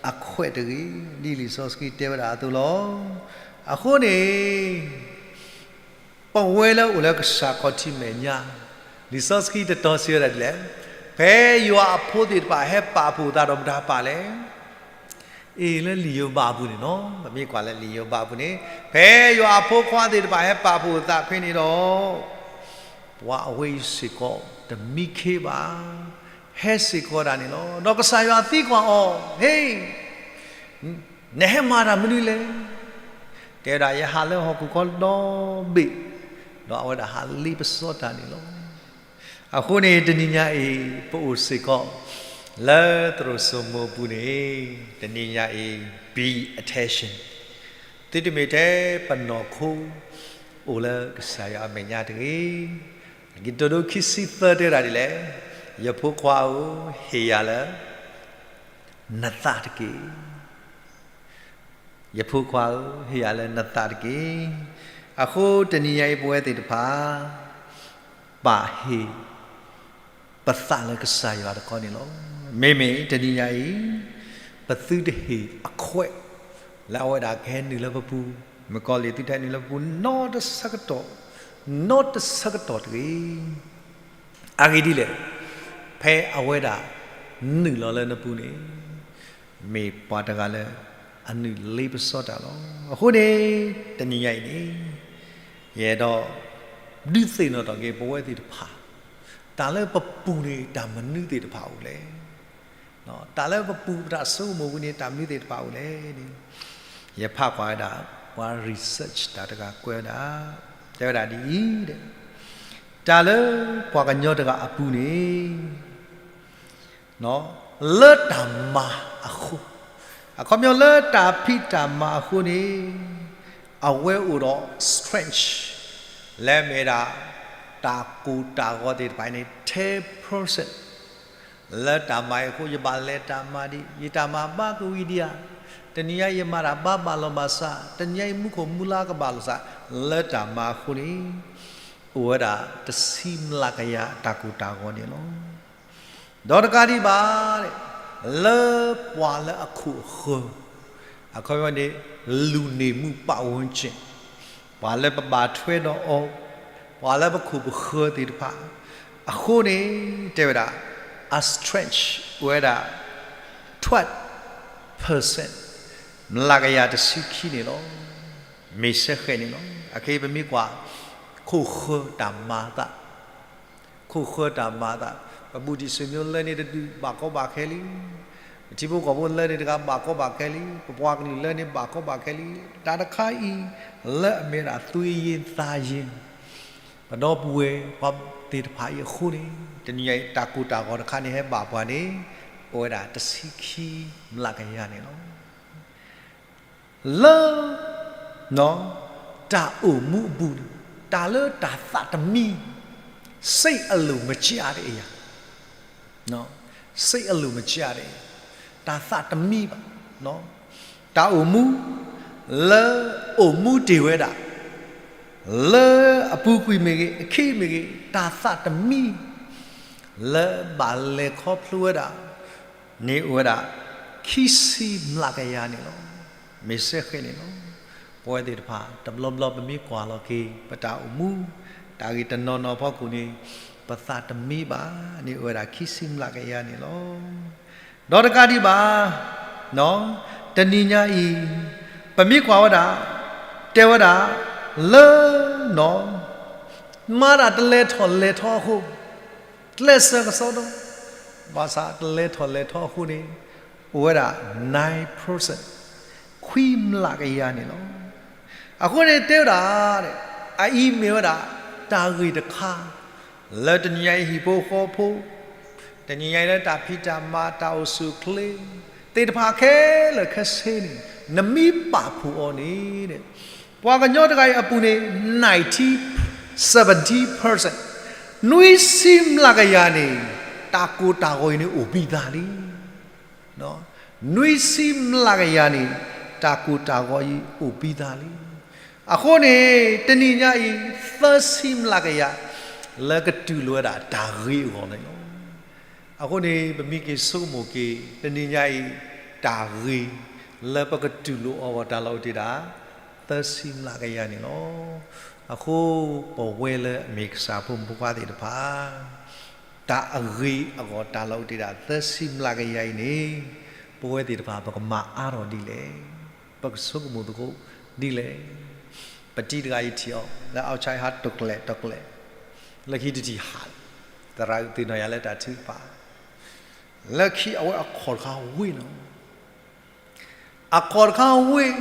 အခွဲးတဂ့ၤ, ဒ်လံာ်စီဆှံတဲဝဲဒၣ်အသိးလီၤ. အဃိန့ၣ် ပဝဲလၢအိၣ်လၢကစၢ်ခီၣ်ထံးမဲာ်ညါ, လံာ်စီဆှံတတီၤစံးဝဲဒၣ်ဒ်လဲၣ်, ဖဲယွၤအဖိသ့ၣ်တဖၣ်ဟဲပာ်ဖှိၣ်သးဒီးပတၢ်ပာ်လဲၣ်. အ့ၣ် လၢလံာ်ယိၤဘးအပူၤန့ၣ်လီၤ, ပမ့ၢ်ကွၢ်လၢလံာ်ယိၤဘးအပူၤန့ၣ်, ဖဲယွၤအဖိခွါသ့ၣ်တဖၣ်ဟဲပာ်ဖှိၣ်သးဖဲန့ၣ်ဒီး ပှၤအဝဲအံၤစ့ၢ်ကီးတမံခ့ဘၣ်, ဟဲစ့ၢ်ကီးဒၣ်န့ၣ်လီၤ. ဒီးကစၢ်ယွၤသံကွၢ်အီၤ, ဟ့ၣ် နဟဲမၤတၢ်မနုၤလဲၣ်. တဲဝဲဒၣ် ယဟးလၢဟီၣ်ခိၣ်ချၢဒီဘ့ၣ်, ဒီးအဝဲဒၣ်ဟးလ့ပစီတၢ်န့ၣ်လီၤ. အဃိန့ၣ် တနံၤညါအံၤ ပအိၣ်စ့ၢ်ကီး လၢသရိာ်စိမိၤအပူၤန့ၣ်, တနံၤညါအံၤ be attention, သုတမ့ၢ်ထဲပနီၢ်ခိ အိၣ်လၢကစၢ်ယွၤအမဲာ်ညါတဂ့ၤ. လံာ်ကတိၤဒိခံဆံသၢတဲဝဲဒၣ်ဒ်လဲၣ်, ယဖိခွါဧၢ, ဟ့ၣ်ယၤလၢ နသးတက့ၢ်. ယဖိခွါဧၢ, ဟ့ၣ်ယၤလၢနသးတက့ၢ်. အဃိတနံၤညါအံၤ ပဝဲသ့ၣ်တဖၣ် ပာ်ဟ့ၣ်ပသးလၢကစၢ်ယွၤတခီန့ၣ်လီၤ. မ့မ့ၢ်တနံၤညါအံၤ ပသုတဟ့ၣ်အခွဲး လၢအဝဲဒၣ်ကဟဲနုာ်လၢပပူၤ, မုၣ်ကီၤလံၢ်သုတဟဲနုာ်လၢပပူၤ နီတဆၢကတီၢ်, နီတဆၢကတီၢ်တဂ့ၤ. အဂ့ၢ်ဒ်လဲၣ်, ဖဲအဝဲဒၣ်နုာ်လီၤလၢနပူၤန့ၣ် မ့ၢ်ပှၤတဂၤလၢအနုာ်လ့ပစီတၢ်လီၤ. အဃိန့ၣ် တနံၤညါအံၤန့ၣ် ယအဲၣ်ဒိးဒုးသ့ၣ်နီၣ်ထီၣ်က့ၤပဝဲသ့ၣ်တဖၣ်, တၢ်လၢပပူၤန့ၣ် တၢ်မနုၤသ့ၣ်တဖၣ်အိၣ်လဲၣ်. တၢ်လၢပပူၤပတၢ်ဆိကမိၣ်ပူၤန့ၣ် တၢ်မနုၤသ့ၣ်တဖၣ်အိၣ်လဲၣ်န့ၣ်, ယဖးကွၢ်ဝဲဒၣ် ပှၤ research တၢ်တဂၤကွဲးဝဲဒၣ်, တဲဝဲဒၣ်ဒ်အံၤ, တၢ်လၢပှၤကညီတဂၤအပူၤန့ၣ် လၢတၢ်မၤအဃိ, အခီပညီလၢတၢ်ဖံးတၢ်မၤအဃိန့ၣ် အဝဲအိၣ်ဒီး strength လၢမ့ၢ်ဒၣ် တၢ်ကိၢ်တၢ်ဂီၤသ့ၣ်တဖၣ်န့ၣ် ten percent လၢတၢ်မၤအံၤအဃိ ယဘၣ်လဲၤတၢ်မၤဒံး, ယတၢ်မၤဘၣ်ကဝံၤဒံးဧါ, တနံၤညါအံၤယမၤတၢ်ဘၣ်ဘၣ်လီၤဘၣ်စး, တနံၤညါအံၤမူခိၣ်မူလါကဘၣ်လီၤစး, လၢတၢ်မၤအဃိန့ၣ် အိၣ်ဝဲဒၣ်တဆံမျးကယၤအတၢ်ကိၢ်တၢ်ဂီၤန့ၣ်လီၤ. ဒီးတကးဒံးဘၣ်, လၢပှၤလၢအခိၣ်အဃၢၤ, အခီပညီန့ၣ် လူနေမှုပတ်ဝန်းကျင်, ပှၤလၢပဘၣ်ထွဲဒီးအီၤ, ပှၤလၢပခိၣ်ပဃၢၤသ့ၣ်တဖၣ်, အဃိန့ၣ် တဲဝဲဒၣ် a stretch ဝဲဒၣ် twelve percent, မျးကယၤတဆံခံန့ၣ်လီၤ. မ့ၢ်စ့ၢ်ကီးန့ၣ်လီၤ. အခဲအံၤပမ့ၢ်ကွၢ် ခိၣ်ဃၢၤတၢ်မၤအသး, ခိၣ်ဃၢၤတၢ်မၤအသး, ပဘူးတံၢ်စၢၤမံလၢန့ၣ်တဒူၣ်ဘၣ်ကီဘၣ်ခဲလံ, ပထံဖိကီၢ်ဖိလၢန့ၣ်တဂၤဘၣ်ကီဘၣ်ခဲလံ, ပပှၤကလုာ်လၢန့ၣ်ဘၣ်ကီဘၣ်ခဲလံ, တၢ်တခါအံၤ လၢအမ့ၢ်ဒၣ်သွေးရင်းသားရင်း ပဒီပုၢ်ဝဲၢ်ပှၤသ့ၣ်တဖၣ်အံၤအဃိန့ၣ် တနံၤညါအံၤ တၢ်ကိၢ်တၢ်ဂီၤတခါန့ၣ်ဟဲဘၣ်ပှၤန့ၣ် အိၣ်ဝဲဒၣ်တဆံခံမျးကယၤန့ၣ်လီၤ. လၢ တၢ်အိၣ်မူအပူၤန့ၣ် တၢ်လၢတၢ်သးတမံ စိတ်အလိုမကျတဲ့ အရာ, စိတ်အလိုမကျတဲ့ တၢ်သးတမံဘၣ်, တၢ်အိၣ်မူ လၢအိၣ်မူတ့ၢ်ဝဲဒၣ် လၢအပူၤကွံာ်မ့ၢ်ဂ့ၤ အခံမ့ၢ်ဂ့ၤ တၢ်သးတမံ လၢဘၣ်လဲၤခီဖျိဝဲဒၣ် န့ၣ်အိၣ်ဝဲဒၣ် ခံဆံမျးကယၤန့ၣ်လီၤ. မ့ၢ်စ့ၢ်ကီးန့ၣ်လီၤ. ပဝဲသ့ၣ်တဖၣ် တဘျီဘျီပမ့ၢ်ကွၢ်လီၤက့ၤ ပတၢ်အိၣ်မူ တၢ်ဂ့ၢ်တနီၤနီၤအဖီခိၣ်န့ၣ် ပသးတမံဘၣ်န့ၣ် အိၣ်ဝဲဒၣ်ခံဆံမျးကယၤန့ၣ်လီၤ. ဒီးတကးဒံးဘၣ် တနံၤညါအံၤ ပမ့ၢ်ကွၢ်ဝဲဒၣ် တဲဝဲဒၣ် လၢ နီၤ မၤတၢ်တလဲၤထီၣ်လဲၤထီအဃိ ကျဲးစၢးကစီဒီ ဘၣ်ဆၣ်တလဲၤထီၣ်လဲၤထီအဃိန့ၣ် အိၣ်ဝဲဒၣ် nine percent ခွံမျးကယၤန့ၣ်လီၤ. အဃိန့ၣ်တဲဝဲဒၣ် အအံၤမ့ၢ်ဝဲဒၣ် တၢ်ဂ့ၢ်တခါ လၢတနံၤညါအံၤဟံၣ်ဖိဃီဖိ တနံၤညါအံၤလၢတၢ်ဖံးတၢ်မၤ တၢ်အိၣ်ဆူၣ်အိၣ်ချ့ သ့ၣ်တဖၣ်ခဲလၢာ်ခဲဆ့န့ၣ် နမ့ၢ်ပာ်ဖှိၣ်အီၤန့ၣ် ပှၤကညီတဂၤအံၤအပူၤန့ၣ် ninety, seventy percent နွံဆံမျးကယၤန့ၣ် တၢ်ကိၢ်တၢ်ဂီၤအံၤန့ၣ်အိၣ်ဘံၣ်သးလံ. နွံဆံမျးကယၤန့ၣ် တၢ်ကိၢ်တၢ်ဂီၤအံၤအိၣ်ဘံၣ်သးလံ. အဃိန့ၣ် တနံၤညါအံၤ သၢဆံမျးကယၤ လၢကတူၢ်လိာ်ဝဲဒၣ်တၢ်ဂ့ၤအဂီၢ်န့ၣ်လီၤ. အဃိန့ၣ် ပမ့ၢ်က့ၤဆိကမိၣ်က့ၤ တနံၤညါအံၤ တၢ်ဂ့ၤ လၢပကတူၢ်လိာ်အီၤအဂီၢ် တၢ်လီၤအိၣ်တ့ၢ်ဒၣ် သၢဆံမျးကယၤန့ၣ်လီၤ. အဃိ ပဝဲလၢအမ့ၢ်ကစၢ်ဖိမုၣ်ဖိခွါသ့ၣ်တဖၣ် တၢ်အဂ့ၤအဂီၢ် တၢ်လီၤအိၣ်တ့ၢ်ဒၣ်သၢဆံမျးကယၤအံၤန့ၣ် ပဝဲသ့ၣ်တဖၣ် ပကမၤအါထီၣ်ဒ်လဲၣ်, ပကဆိကမိၣ်သကိးဒ်လဲၣ်. ပတံၤတဂၤအံၤထံၣ်အီၤ လၢ outside ဟးတကျဲးတကျဲး, လၢခံတထံၣ်ဟး, သရၣ်အုးသ့ၣ်နီၣ်ယၤလၢတၢ်ထုကဖၣ်, လၢခံအဝဲအခီၣ်တခါဝ့ၢ်နီၤ အခီၣ်တခါဝ့ၢ်,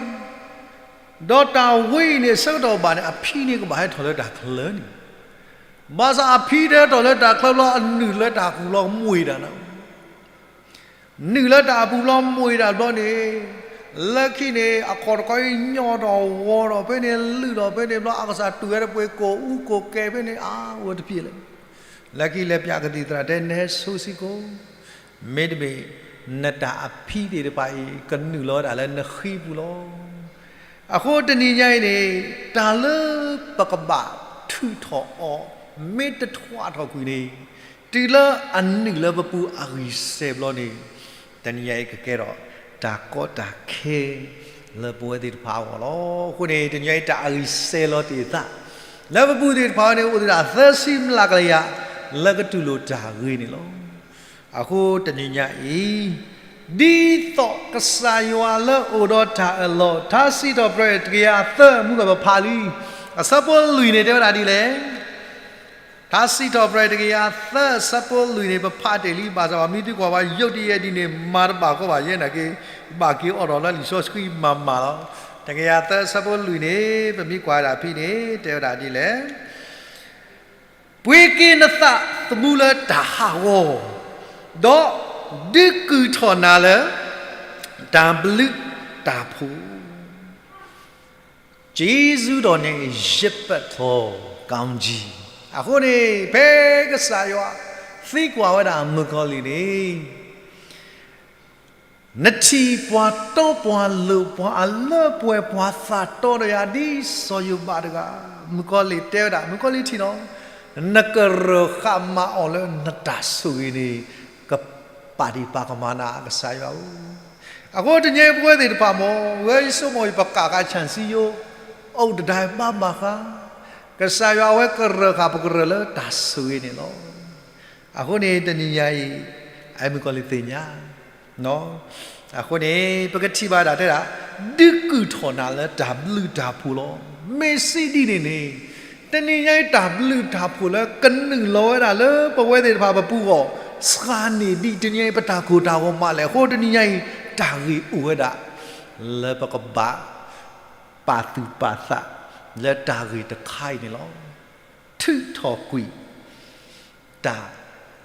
ဒီးတၢ်ဝ့ၢ်အံၤန့ၣ် ဆၢကတီၢ်ဘၣ်န့ၣ် အဖံန့ၣ်ကဘၣ်ဟဲထီၣ်လၢတၢ်ချၢန့ၣ်, ဘၣ်ဆၣ်အဖံတဟဲထီၣ်လၢတၢ်ချၢဘျီ အနုာ်လၢတၢ်အပူၤဘျီမွံတၢ်နီၤ, နုာ်လၢတၢ်အပူၤဘျီမွံတၢ်ဘျီန့ၣ်, လၢခံန့ၣ် အခီၣ်တခါအံၤညီထီၣ်ဝီၤထီၣ်ဖဲန့ၣ် လုၢ်ထီၣ်ဖဲန့ၣ်ဘျီ အကစၢ်တူၢ်ဝဲတပှ့ၤကိၣ်အူကိၣ်ကဲဖဲန့ၣ် အါဝဲတဖျၢၣ်လဲၣ်. လၢခံလဲၤပျးကသံၣ်သရၣ်တဲ နဟဲဆိစ့ၢ်ကီး မ့တမ့ၢ် နတၢ်အဖံသ့ၣ်တဖၣ်အံၤ ကနုာ်လီၤဝဲဒၣ်လၢနဃံပူၤလီၤ. အဃိတနံၤညါအံၤန့ၣ် တၢ်လၢပကဘၣ်ထုးထီၣ်အီၤ မ့ၢ်တထွးထီၣ်ကွံာ်န့ၣ် တုၤလၢအနုာ်လၢပပူၤအဂံၢ်စဲၤဘျီန့ၣ် တနံၤညါအံၤကကဲထီၣ် တၢ်ကီတၢ်ခဲ လၢပဝဲသ့ၣ်တဖၣ်အဂီၢ်လီၤ. အဃိန့ၣ် တနံၤညါအံၤတၢ်အဂံၢ်စဲၤလီၤတ့ၢ်သး လၢပပူၤသ့ၣ်တဖၣ်န့ၣ် အိၣ်ဒၣ်သၢဆံမျးကယၤ လၢကတူၢ်လိာ်တၢ်ဂ့ၤန့ၣ်လီၤ. အဃိတနံၤညါအံၤ ဒ်သိးကစၢ်ယွၤလၢအိၣ်ဒီးတၢ်အၢၣ်လီၤ ထါစံးထီၣ်ပတြၢၤတကယၤသၢ မုၢ်ဂီၢ်ပဖးလံ, အဆၢဖိလွံၢ်န့ၣ် တဲဝဲဒၣ်ဒ်လဲၣ်. ထါစံးထီၣ်ပတြၢၤတကယၤသၢ အဆၢဖိလွံၢ်န့ၣ် ပဖးတ့ၢ်လံ ဘၣ်ဆၣ်ပမ့ၢ်သံကွၢ်ဝဲ ယုၢ်တယဲၢ်ဒ်န့ၣ် မၤတဘၣ်ကီဘၣ်ယဲနာ်က့ ဘၣ်က့ၤအိးထီၣ်လၢလံာ်စီဆှံမၤမၤလီၤ. တကယၤသၢ အဆၢဖိလွံၢ်န့ၣ် ပမ့ၢ်ကွၢ်ဒၣ်ဖဲန့ၣ် တဲဝဲဒၣ်ဒ်လဲၣ်. ပှ့ၤက့ၤနသးသမူလၢတၢ်ဟးဂီၤ, ဒီးဒုးကုၢ်ထီၣ်နၤလၢ တၢ်ဘျုးတၢ်ဖှိၣ်, ကျေးဇူးတော်နှင့် ယပတ်သောကောင်းကြီး. အဃိန့ၣ် ဖဲကစၢ်ယွၤ သံကွၢ်ဝဲဒၣ်မုၣ်ကီၤလံၢ်န့ၣ်, နထံၣ်ပှၤတီပှၤလိၤ ပှၤအလၢပှဲၤ ပှၤသးတီဒီးယၤ ဒ်စီၤယိၤဘးတဂၤ. မုၣ်ကီၤလံၢ်တဲဝဲဒၣ်, မုၣ်ကီၤလံၢ်ထံၣ်လီၤ, နကရၢၢ်ဃာ်မၤအီၣ်လၢနတၢ်ဆိၣ်ဂ့ၤန့ၣ် ကပာ်ဒံးပာ်ကမၣ်နၤ ကစၢ်ယွၤဧၢ. အဃိတနံၤအံၤပဝဲသ့ၣ်တဖၣ်မ့ၢ် ဝဲယဆိကမိၣ်အံၤ ပကးဃာ်ဆၣ်စံယိ အိၣ်တဒၣ်ဘၣ်မၤဃာ်, ကစၢ်ယွၤအဝဲကရၢၢ်ဃာ်ပကရၢၢ်လၢတၢ်ဆိၣ်ဂ့ၤန့ၣ်လီၤ. အဃိန့ၣ် တနံၤညါအံၤ အမုၣ်ကီၤလံၢ်သ့ၣ်ညါ အဃိန့ၣ် ပကထံၣ်ဘၣ်ဒၣ်တဲဒၣ်, ဒုးကုၢ်ထီၣ်နၤလၢတၢ်ဘျုးတၢ်ဖှိၣ်လီၤ. မ့ၢ်စံးဒ်န့ၣ်န့ၣ်, တနံၤညါအံၤတၢ်ဘျုးတၢ်ဖှိၣ်လၢကနုာ်လီၤဝဲဒၣ်လၢပဝဲသ့ၣ်တဖၣ်ပပူၤအဂီၢ်, စှၤန့ၢ်ဒံးတနံၤအံၤ ပတၢ်ကိၢ်တၢ်ဂီၤမးလဲၣ်. အဃိတနံၤညါအံၤ တၢ်ဂ့ၢ်အိၣ်ဝဲဒၣ် လၢပကဘၣ်ပာ်သူၣ်ပာ်သး လၢတၢ်ဂ့ၢ်တခါအံၤန့ၣ်လီၤ. ထုးထီၣ်ကွံာ် တၢ်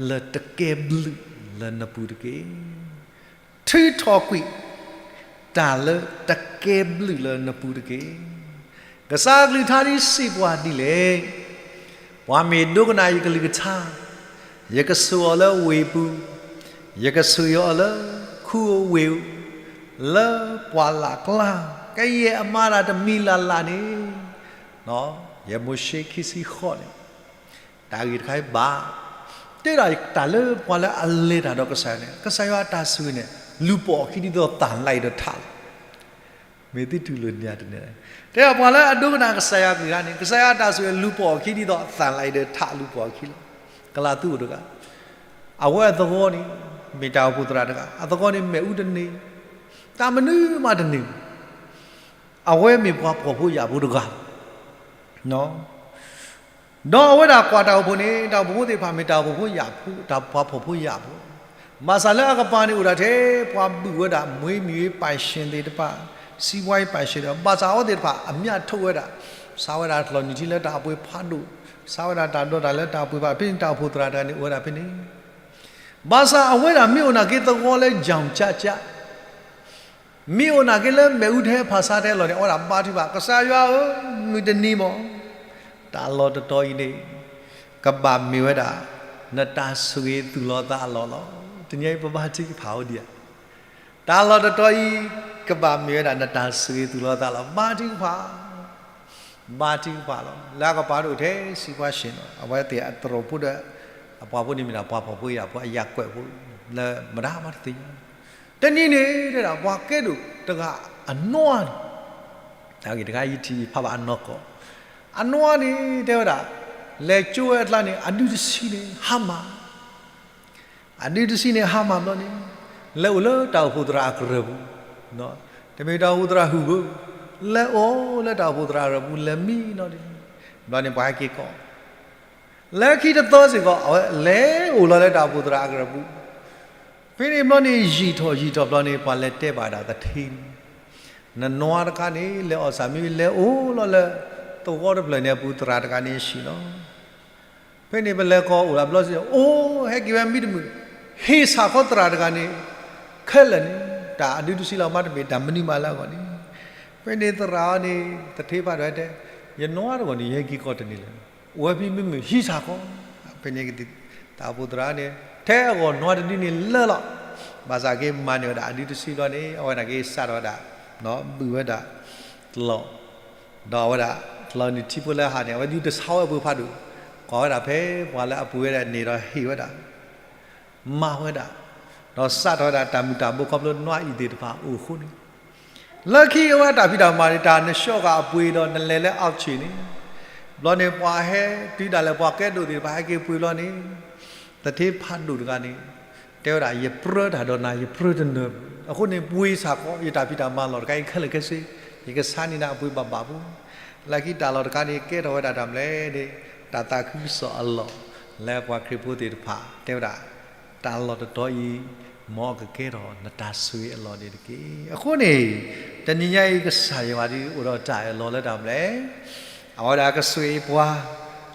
လၢတကဲဘျုးလၢနပူၤတက့ၢ်. ထုးထီၣ်ကွံာ် တၢ်လၢတကဲဘျုးလၢနပူၤတက့ၢ်. ကစၢ်အကလုၢ်ကထါဒ်စံးပှၤဒ်လဲၣ်, ပှၤမ့ၢ်ဒိကနၣ်ယကလုၢ်ကထါ, ယကဆိၣ်အီၤလၢဝ့ၢ်ပူၤ, ယကဆိၣ်ဂ့ၤအီၤလၢခူအဝ့ၢ်, လၢပှၢ်လၢ်ကျါ, ကယဲၢ်အမၤတၢ်တမံၤလၢ်လၢ်န့ၣ်, ယမိၤၡ့ခံဆံဃိးန့ၣ် တၢ်ဂ့ၢ်တခါအံၤဘၣ်, တဲဒၣ်တၢ်လၢပှၤလၢအလဲၤတၢ်ဒီးကစၢ်ယွၤန့ၣ် ကစၢ်ယွၤအတၢ်ဆိၣ်ဂ့ၤန့ၣ် လူၤပိာ်အီၤခံဒ်သိးသၣ်လါအံၤဒီးထးလီၤ. မ့ၢ်သုတူၢ်လိာ်န့ၢ်တန့ၢ်, တဲဒၣ်ပှၤလၢအဒိကနၣ်ကစၢ်ယွၤကလုၢ်ကထါန့ၣ် ကစၢ်ယွၤအတၢ်ဆိၣ်ဂ့ၤလူၤပိာ်အီၤခံဒ်သိးသၣ်လါအံၤဒီးထးလူၤပိာ်အီၤခံလီၤ. ကလးသူအိၣ်တဂၤ, အဝဲအသဝီန့ၣ် မ့ၢ်တၢ်အိၣ်ဖှိၣ်သရၣ်တဂၤ, အသဝီန့ၣ်မ့ၣ်အူတန့ၢ်, တၢ်မနုၤမးတန့ၢ်, အဝဲမ့ၢ်ပှၤဖှီၣ်ဖိယာ်ဖိတဂၤလီၤ. ဒီးအဝဲဒၣ်ကွၢ်တၢ်အိၣ်ဖှိၣ်န့ၣ် တၢ်အိၣ်ဖှိၣ်ဖိသ့ၣ်တဖၣ်မ့ၢ်တၢ်အိၣ်ဖှိၣ်ဖိယာ်ဖိ, တၢ်ပှၤဖှီၣ်ဖိယာ်ဖိ, ဘၣ်ဆၣ်လၢအကပၤန့ၣ်အိၣ်ဒၣ်ထဲ ပှၤဘုၣ်ဝဲဒၣ် မွေးမြူရေးပိုင်ရှင်သ့ၣ်တဖၣ်, စီးပွားရေးပိုင်ရှင်သ့ၣ်တဖၣ်, ဘၣ်ဆၣ်အဝဲသ့ၣ်တဖၣ်အမြတ်ထုတ်ဝဲဒၣ်, ဆါဝဲဒၣ်တၢ်လီၢ်နံၣ်ထံလၢတၢ်အပှ့ၤဖးဒိၣ်, ဆါဝဲဒၣ်တၢ်ဒီးတၢ်လၢတၢ်အပှ့ၤဖးဒိၣ်, ဖဲန့ၣ်တၢ်အိၣ်ဖှိၣ်သရၣ်တဂၤန့ၣ်အိၣ်ဝဲဒၣ်ဖဲန့ၣ် ဘၣ်ဆၣ်အဝဲဒၣ်မ့ၢ်အိၣ်နာ်က့သဝီလၢ ယၣ်ကၠၣ်ကၠၣ်, မ့ၢ်အိၣ်နာ်က့လၢမ့ၣ်အူထဲဖၣ်ဆါထဲအလီၢ်န့ၣ် အဝဲဒၣ်ဘါထုကဖၣ်, ကစၢ်ယွၤဧၢ, မုၢ်တနံၤမ့ၢ် တၢ်လီၢ်တတီၤအံၤန့ၣ် ကဘၣ်မ့ၢ်ဝဲဒၣ် နတၢ်ဆိၣ်ဂ့ၤသူၣ်လီၤသးအလီၢ်လီၤ. တနံၤအံၤပဘါထုကဖၣ်အိၣ်ဒံးဧါ. တၢ်လီၢ်တတီၤအံၤ ကဘၣ်မ့ၢ်ဝဲဒၣ်နတၢ်ဆိၣ်ဂ့ၤသူၣ်လီၤသးလီၤ. ဘါထုကဖၣ် ဘါထုကဖၣ်လီၤ. လၢအကပၤဒိၣ်ထဲ စီးပွားရှင်လီၤ. အဝဲသ့ၣ်အသရိာ်ဖိဒီး အပှၤဖိန့ၣ်မ့ၢ်ဒၣ်ပှၤဖှီၣ်ဖိယာ်ဖိအယၢ်ကွဲးဖိ လၢမတၤမးတသ့ၣ်ညါ. တနံၤန့ၣ်တဲဒၣ် ပှၤကဲဒိၣ်တဂၤအနွါန့ၣ်, တၢ်ဂ့ၢ်တခါယထံၣ်ယဖးဘၣ်အနီၢ်ကီၢ်, အနွါန့ၣ်တဲဝဲဒၣ် လဲၤကၠိဝဲအကျါန့ၣ် အဒုတဆံန့ၣ် ဟါမၢ် အဒုတဆံန့ၣ် ဟါမၢ်ဘျီန့ၣ် လဲၤအိၣ်လၢတၢ်အိၣ်ဖှိၣ်သရၣ်အကရၢၢ်ပူၤ, တမ့ၢ်တၢ်အိၣ်ဖှိၣ်သရၣ်ဟုၣ်ဘၣ်, လဲၤအိၣ်လၢတၢ်အိၣ်ဖှိၣ်သရၣ်အကရၢၢ်ပူၤ လဲၤမံနီၤန့ၣ်, ဘျီန့ၣ်ပှၤဟဲက့ၤကိး, လၢခံတသီစ့ၢ်ကီး အဝဲလဲၤအိၣ်လီၤလၢတၢ်အိၣ်ဖှိၣ်သရၣ်အကရၢၢ်ပူၤ, ဖဲန့ၣ်ဘျီန့ၣ် ယံာ်ထီၣ်ယံာ်ထီၣ်ဘျီန့ၣ် ပှၤလဲၤတဲဘၣ်ဒၣ်သထ့န့ၣ်, နနွါတခါန့ၣ် လဲၤအီၣ်ဆၣ်မ့ၢ်လဲၤအိၣ်လီၤလၢ သဝီတဖျၢၣ်န့ၣ်အပူၤ သရၣ်တဂၤန့ၣ်အဟံၣ်လီၤ. ဖဲန့ၣ်ပလဲၤကိးအိၣ်လၢဘျီစ့ၢ် အိၣ်ဟဲက့ၤဝဲမံတမုာ်, ဟ့ၣ်ဆၣ်ခီသရၣ်တဂၤန့ၣ် ခဲလၢာ်န့ၣ် တၢ်အဒုတဆံလီၤ မ့တမ့ၢ်တၢ်မနုၤမးလၢအဂီၢ်န့ၣ်, ဖဲန့ၣ်သရၣ်န့ၣ် သထ့ဖးဒိၣ်ဝဲတဲ, ယနွါတဂၤန့ၣ် ယဟဲက့ၤကိးတန့ၢ်လၢၤ, အိၣ်ဝဲဖဲမ့မ့ၢ်ဟံၣ်ဆၣ်ခီ, ဖဲန့ၣ်ကသံၣ် တၢ်အိၣ်ဖှိၣ်သရၣ်န့ၣ် ထဲအဂီၢ်နွါတဒုန့ၣ်လၢာ်လီၤ. ဘၣ်ဆၣ်က့ၤမၤန့ၢ်ဝဲဒၣ်အဒုတဆံဘျီန့ၣ် အဝဲန့ၣ်က့ၤစးထီၣ်ဝဲဒၣ် ဘုၣ်ဝဲဒၣ်တလီၢ်, ဒီးအဝဲဒၣ် တလီၢ်နံၣ်ထံဖိလၢဟါန့ၣ် အဝဲဒုးတဆါဝဲအပှ့ၤဖးဒိၣ်, ကွၢ်ဝဲဒၣ်ဖဲပှၤလၢအပှ့ၤဝဲဒၣ်န့ၣ်ဒီးဟ့ၣ်ဝဲဒၣ်, မၤဝဲဒၣ်, ဒီးစးထီၣ်ဝဲဒၣ်တၢ်မုၢ်တၢ်ဘိခီဖျိနွါအံၤသ့ၣ်တဖၣ်အိၣ်အဃိန့ၣ်, လၢခံအဝဲတၢ်ဖံးတၢ်မၤန့ၣ် တၢ်နဆှီၣ်ဃာ်အပှ့ၤဒီးနလဲၤလၢအီၣ်ဆ့ၣ်န့ၣ်, ဘျီန့ၣ်ပှၤဟဲတုၤဒၣ်လဲာ် ပှၤကဲဒိၣ်သ့ၣ်တဖၣ်ဟဲက့ၤပှ့ၤဘျီန့ၣ်, သထ့ဖးဒိၣ်တဂၤန့ၣ် တဲဝဲဒၣ် ယပြၢတၢ်ဒီးနၤ ယပြၢတနၢၤဘၣ်, အဃိန့ၣ် ပှ့ၤဆၣ်ခီ ယတၢ်ဖံးတၢ်မၤလီၢ်တခါအံၤခဲလၢာ်ခဲဆ့, ယကဆါန့ၢ်နၤအပှ့ၤဘၣ်ဘၣ်ဖိ, လၢခံတၢ်လီၢ်တခါန့ၣ် ကဲထီၣ်ဝဲဒၣ်တၢ်မနုၤလဲၣ်န့ၣ် တၢ်သးခုကစီၣ်အလီၢ်, လၢပှၤခရံာ်ဖိသ့ၣ်တဖၣ်တဲဝဲဒၣ် တၢ်လီၢ်တတီၤအံၤ မ်အကကဲထီၣ်နတၢ်ဆိၣ်ဂ့ၤအလီၢ်န့ၣ်တက့ၢ်. အဃိန့ၣ် တနံၤညါအံၤ ကစၢ်ယွၤဒုးအိၣ်ဒီးတၢ်အၢၣ်လီၤလၢတၢ်မနုၤလဲၣ်, အဝဲဒၣ်ကဆိၣ်ဂ့ၤပှၤ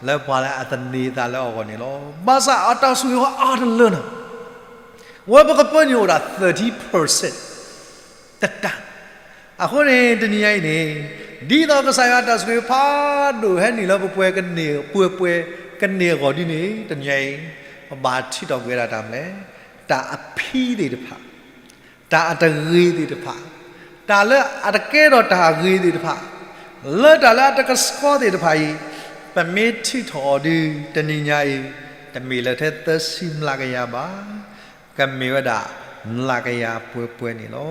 လၢပှၤလၢအသန့ၤအသးလၢအဂီၢ်န့ၣ်လီၤ. ဘၣ်ဆၣ်အတၢ်ဆိၣ်ဂ့ၤအီၤအါတလၢန့ၣ်, ဝဲပကပၢနုာ်အိၣ်ဒၣ် thirty percent တတၢ်, အဃိန့ၣ် တနံၤညါအံၤန့ၣ် ဒ်သိးကစၢ်ယွၤအတၢ်ဆိၣ်ဂ့ၤဖးဒိၣ်ဟဲနုာ်လၢပပှဲၤကန့ၢ် ပှဲၤပှဲၤကန့ၢ်အဂီၢ်ဒ်န့ၣ် တနံၤညါအံၤ ပဘၣ်ထံၣ်ထီၣ်ကွံာ်ဝဲဒၣ်တၢ်မနုၤလဲၣ်, တၢ်အဖံသ့ၣ်တဖၣ်, တၢ်အတဂ့ၤသ့ၣ်တဖၣ်, တၢ်လၢအတကဲထီၣ်တၢ်အဂ့ၤသ့ၣ်တဖၣ်, လၢတၢ်လၢအတကဆှီသ့ၣ်တဖၣ်အံၤ, ပမ့ၢ်ထံၣ်ထီၣ်အီၤဒုး တနံၤညါအံၤ, တမ့ၢ်လၢထဲသၢဆံမျးကယၤဘၣ်, ကမ့ၢ်ဝဲဒၣ် မျးကယၤပှဲၤပှဲၤန့ၣ်လီၤ.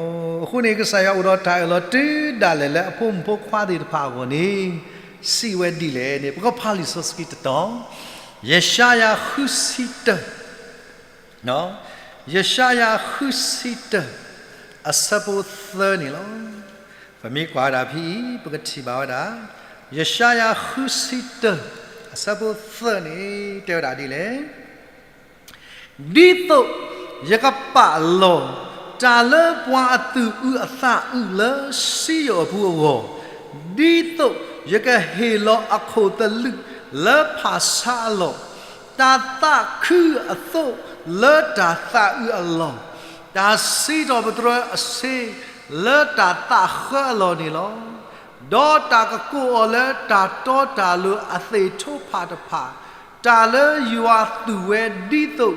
အဃိန့ၣ် ကစၢ်ယွၤအိၣ်ဒီးတၢ်အၢၣ်လီၤတုၤဒၣ်လဲာ်လၢအဖိမုၣ်ဖိခွါသ့ၣ်တဖၣ်အဂီၢ်န့ၣ်, စံးဝဲဒ်လဲၣ်န့ၣ် ပကဖးလံာ်စီဆှံတတီၤ, ယၡါယၤဃုဆံတၢ ယၡါယၤဃုဆံတၢ အဆၢဖိသၢန့ၣ်လီၤ. ပမ့ၢ်ကွၢ်ဝဲဒၣ်ဖဲအံၤ ပကထံၣ်ဘၣ်ဝဲဒၣ်, ယၡါယၤဃုဆံတၢ အဆၢဖိသၢန့ၣ် တဲဝဲဒၣ်ဒ်လဲၣ်. ဒ်သိးယကပာ်လီၤတၢ်လၢပှၤအသူၣ်အုးအသးအုးလၢစံယိၣ်အပူၤအဂီၢ်, ဒ်သိးယကဟ့ၣ်လီၤအခိၣ်သလုးလၢဖၣ်ဆါအလီၢ်, တၢ်သးခုအသိးလၢတၢ်သးအုးအလီၢ်, တၢ်စံးထီၣ်ပတြၢၤအဆ့လၢတၢ်သးဃၢအလီၢ်န့ၣ်လီၤ. ဒီးတၢ်ကကိးအီၤလၢတၢ်တီတၢ်လိၤအသ့ၣ်ထိဖၣ်တဖၣ်, တၢ်လၢယွၤသူၣ်ဝဲဒ်သိး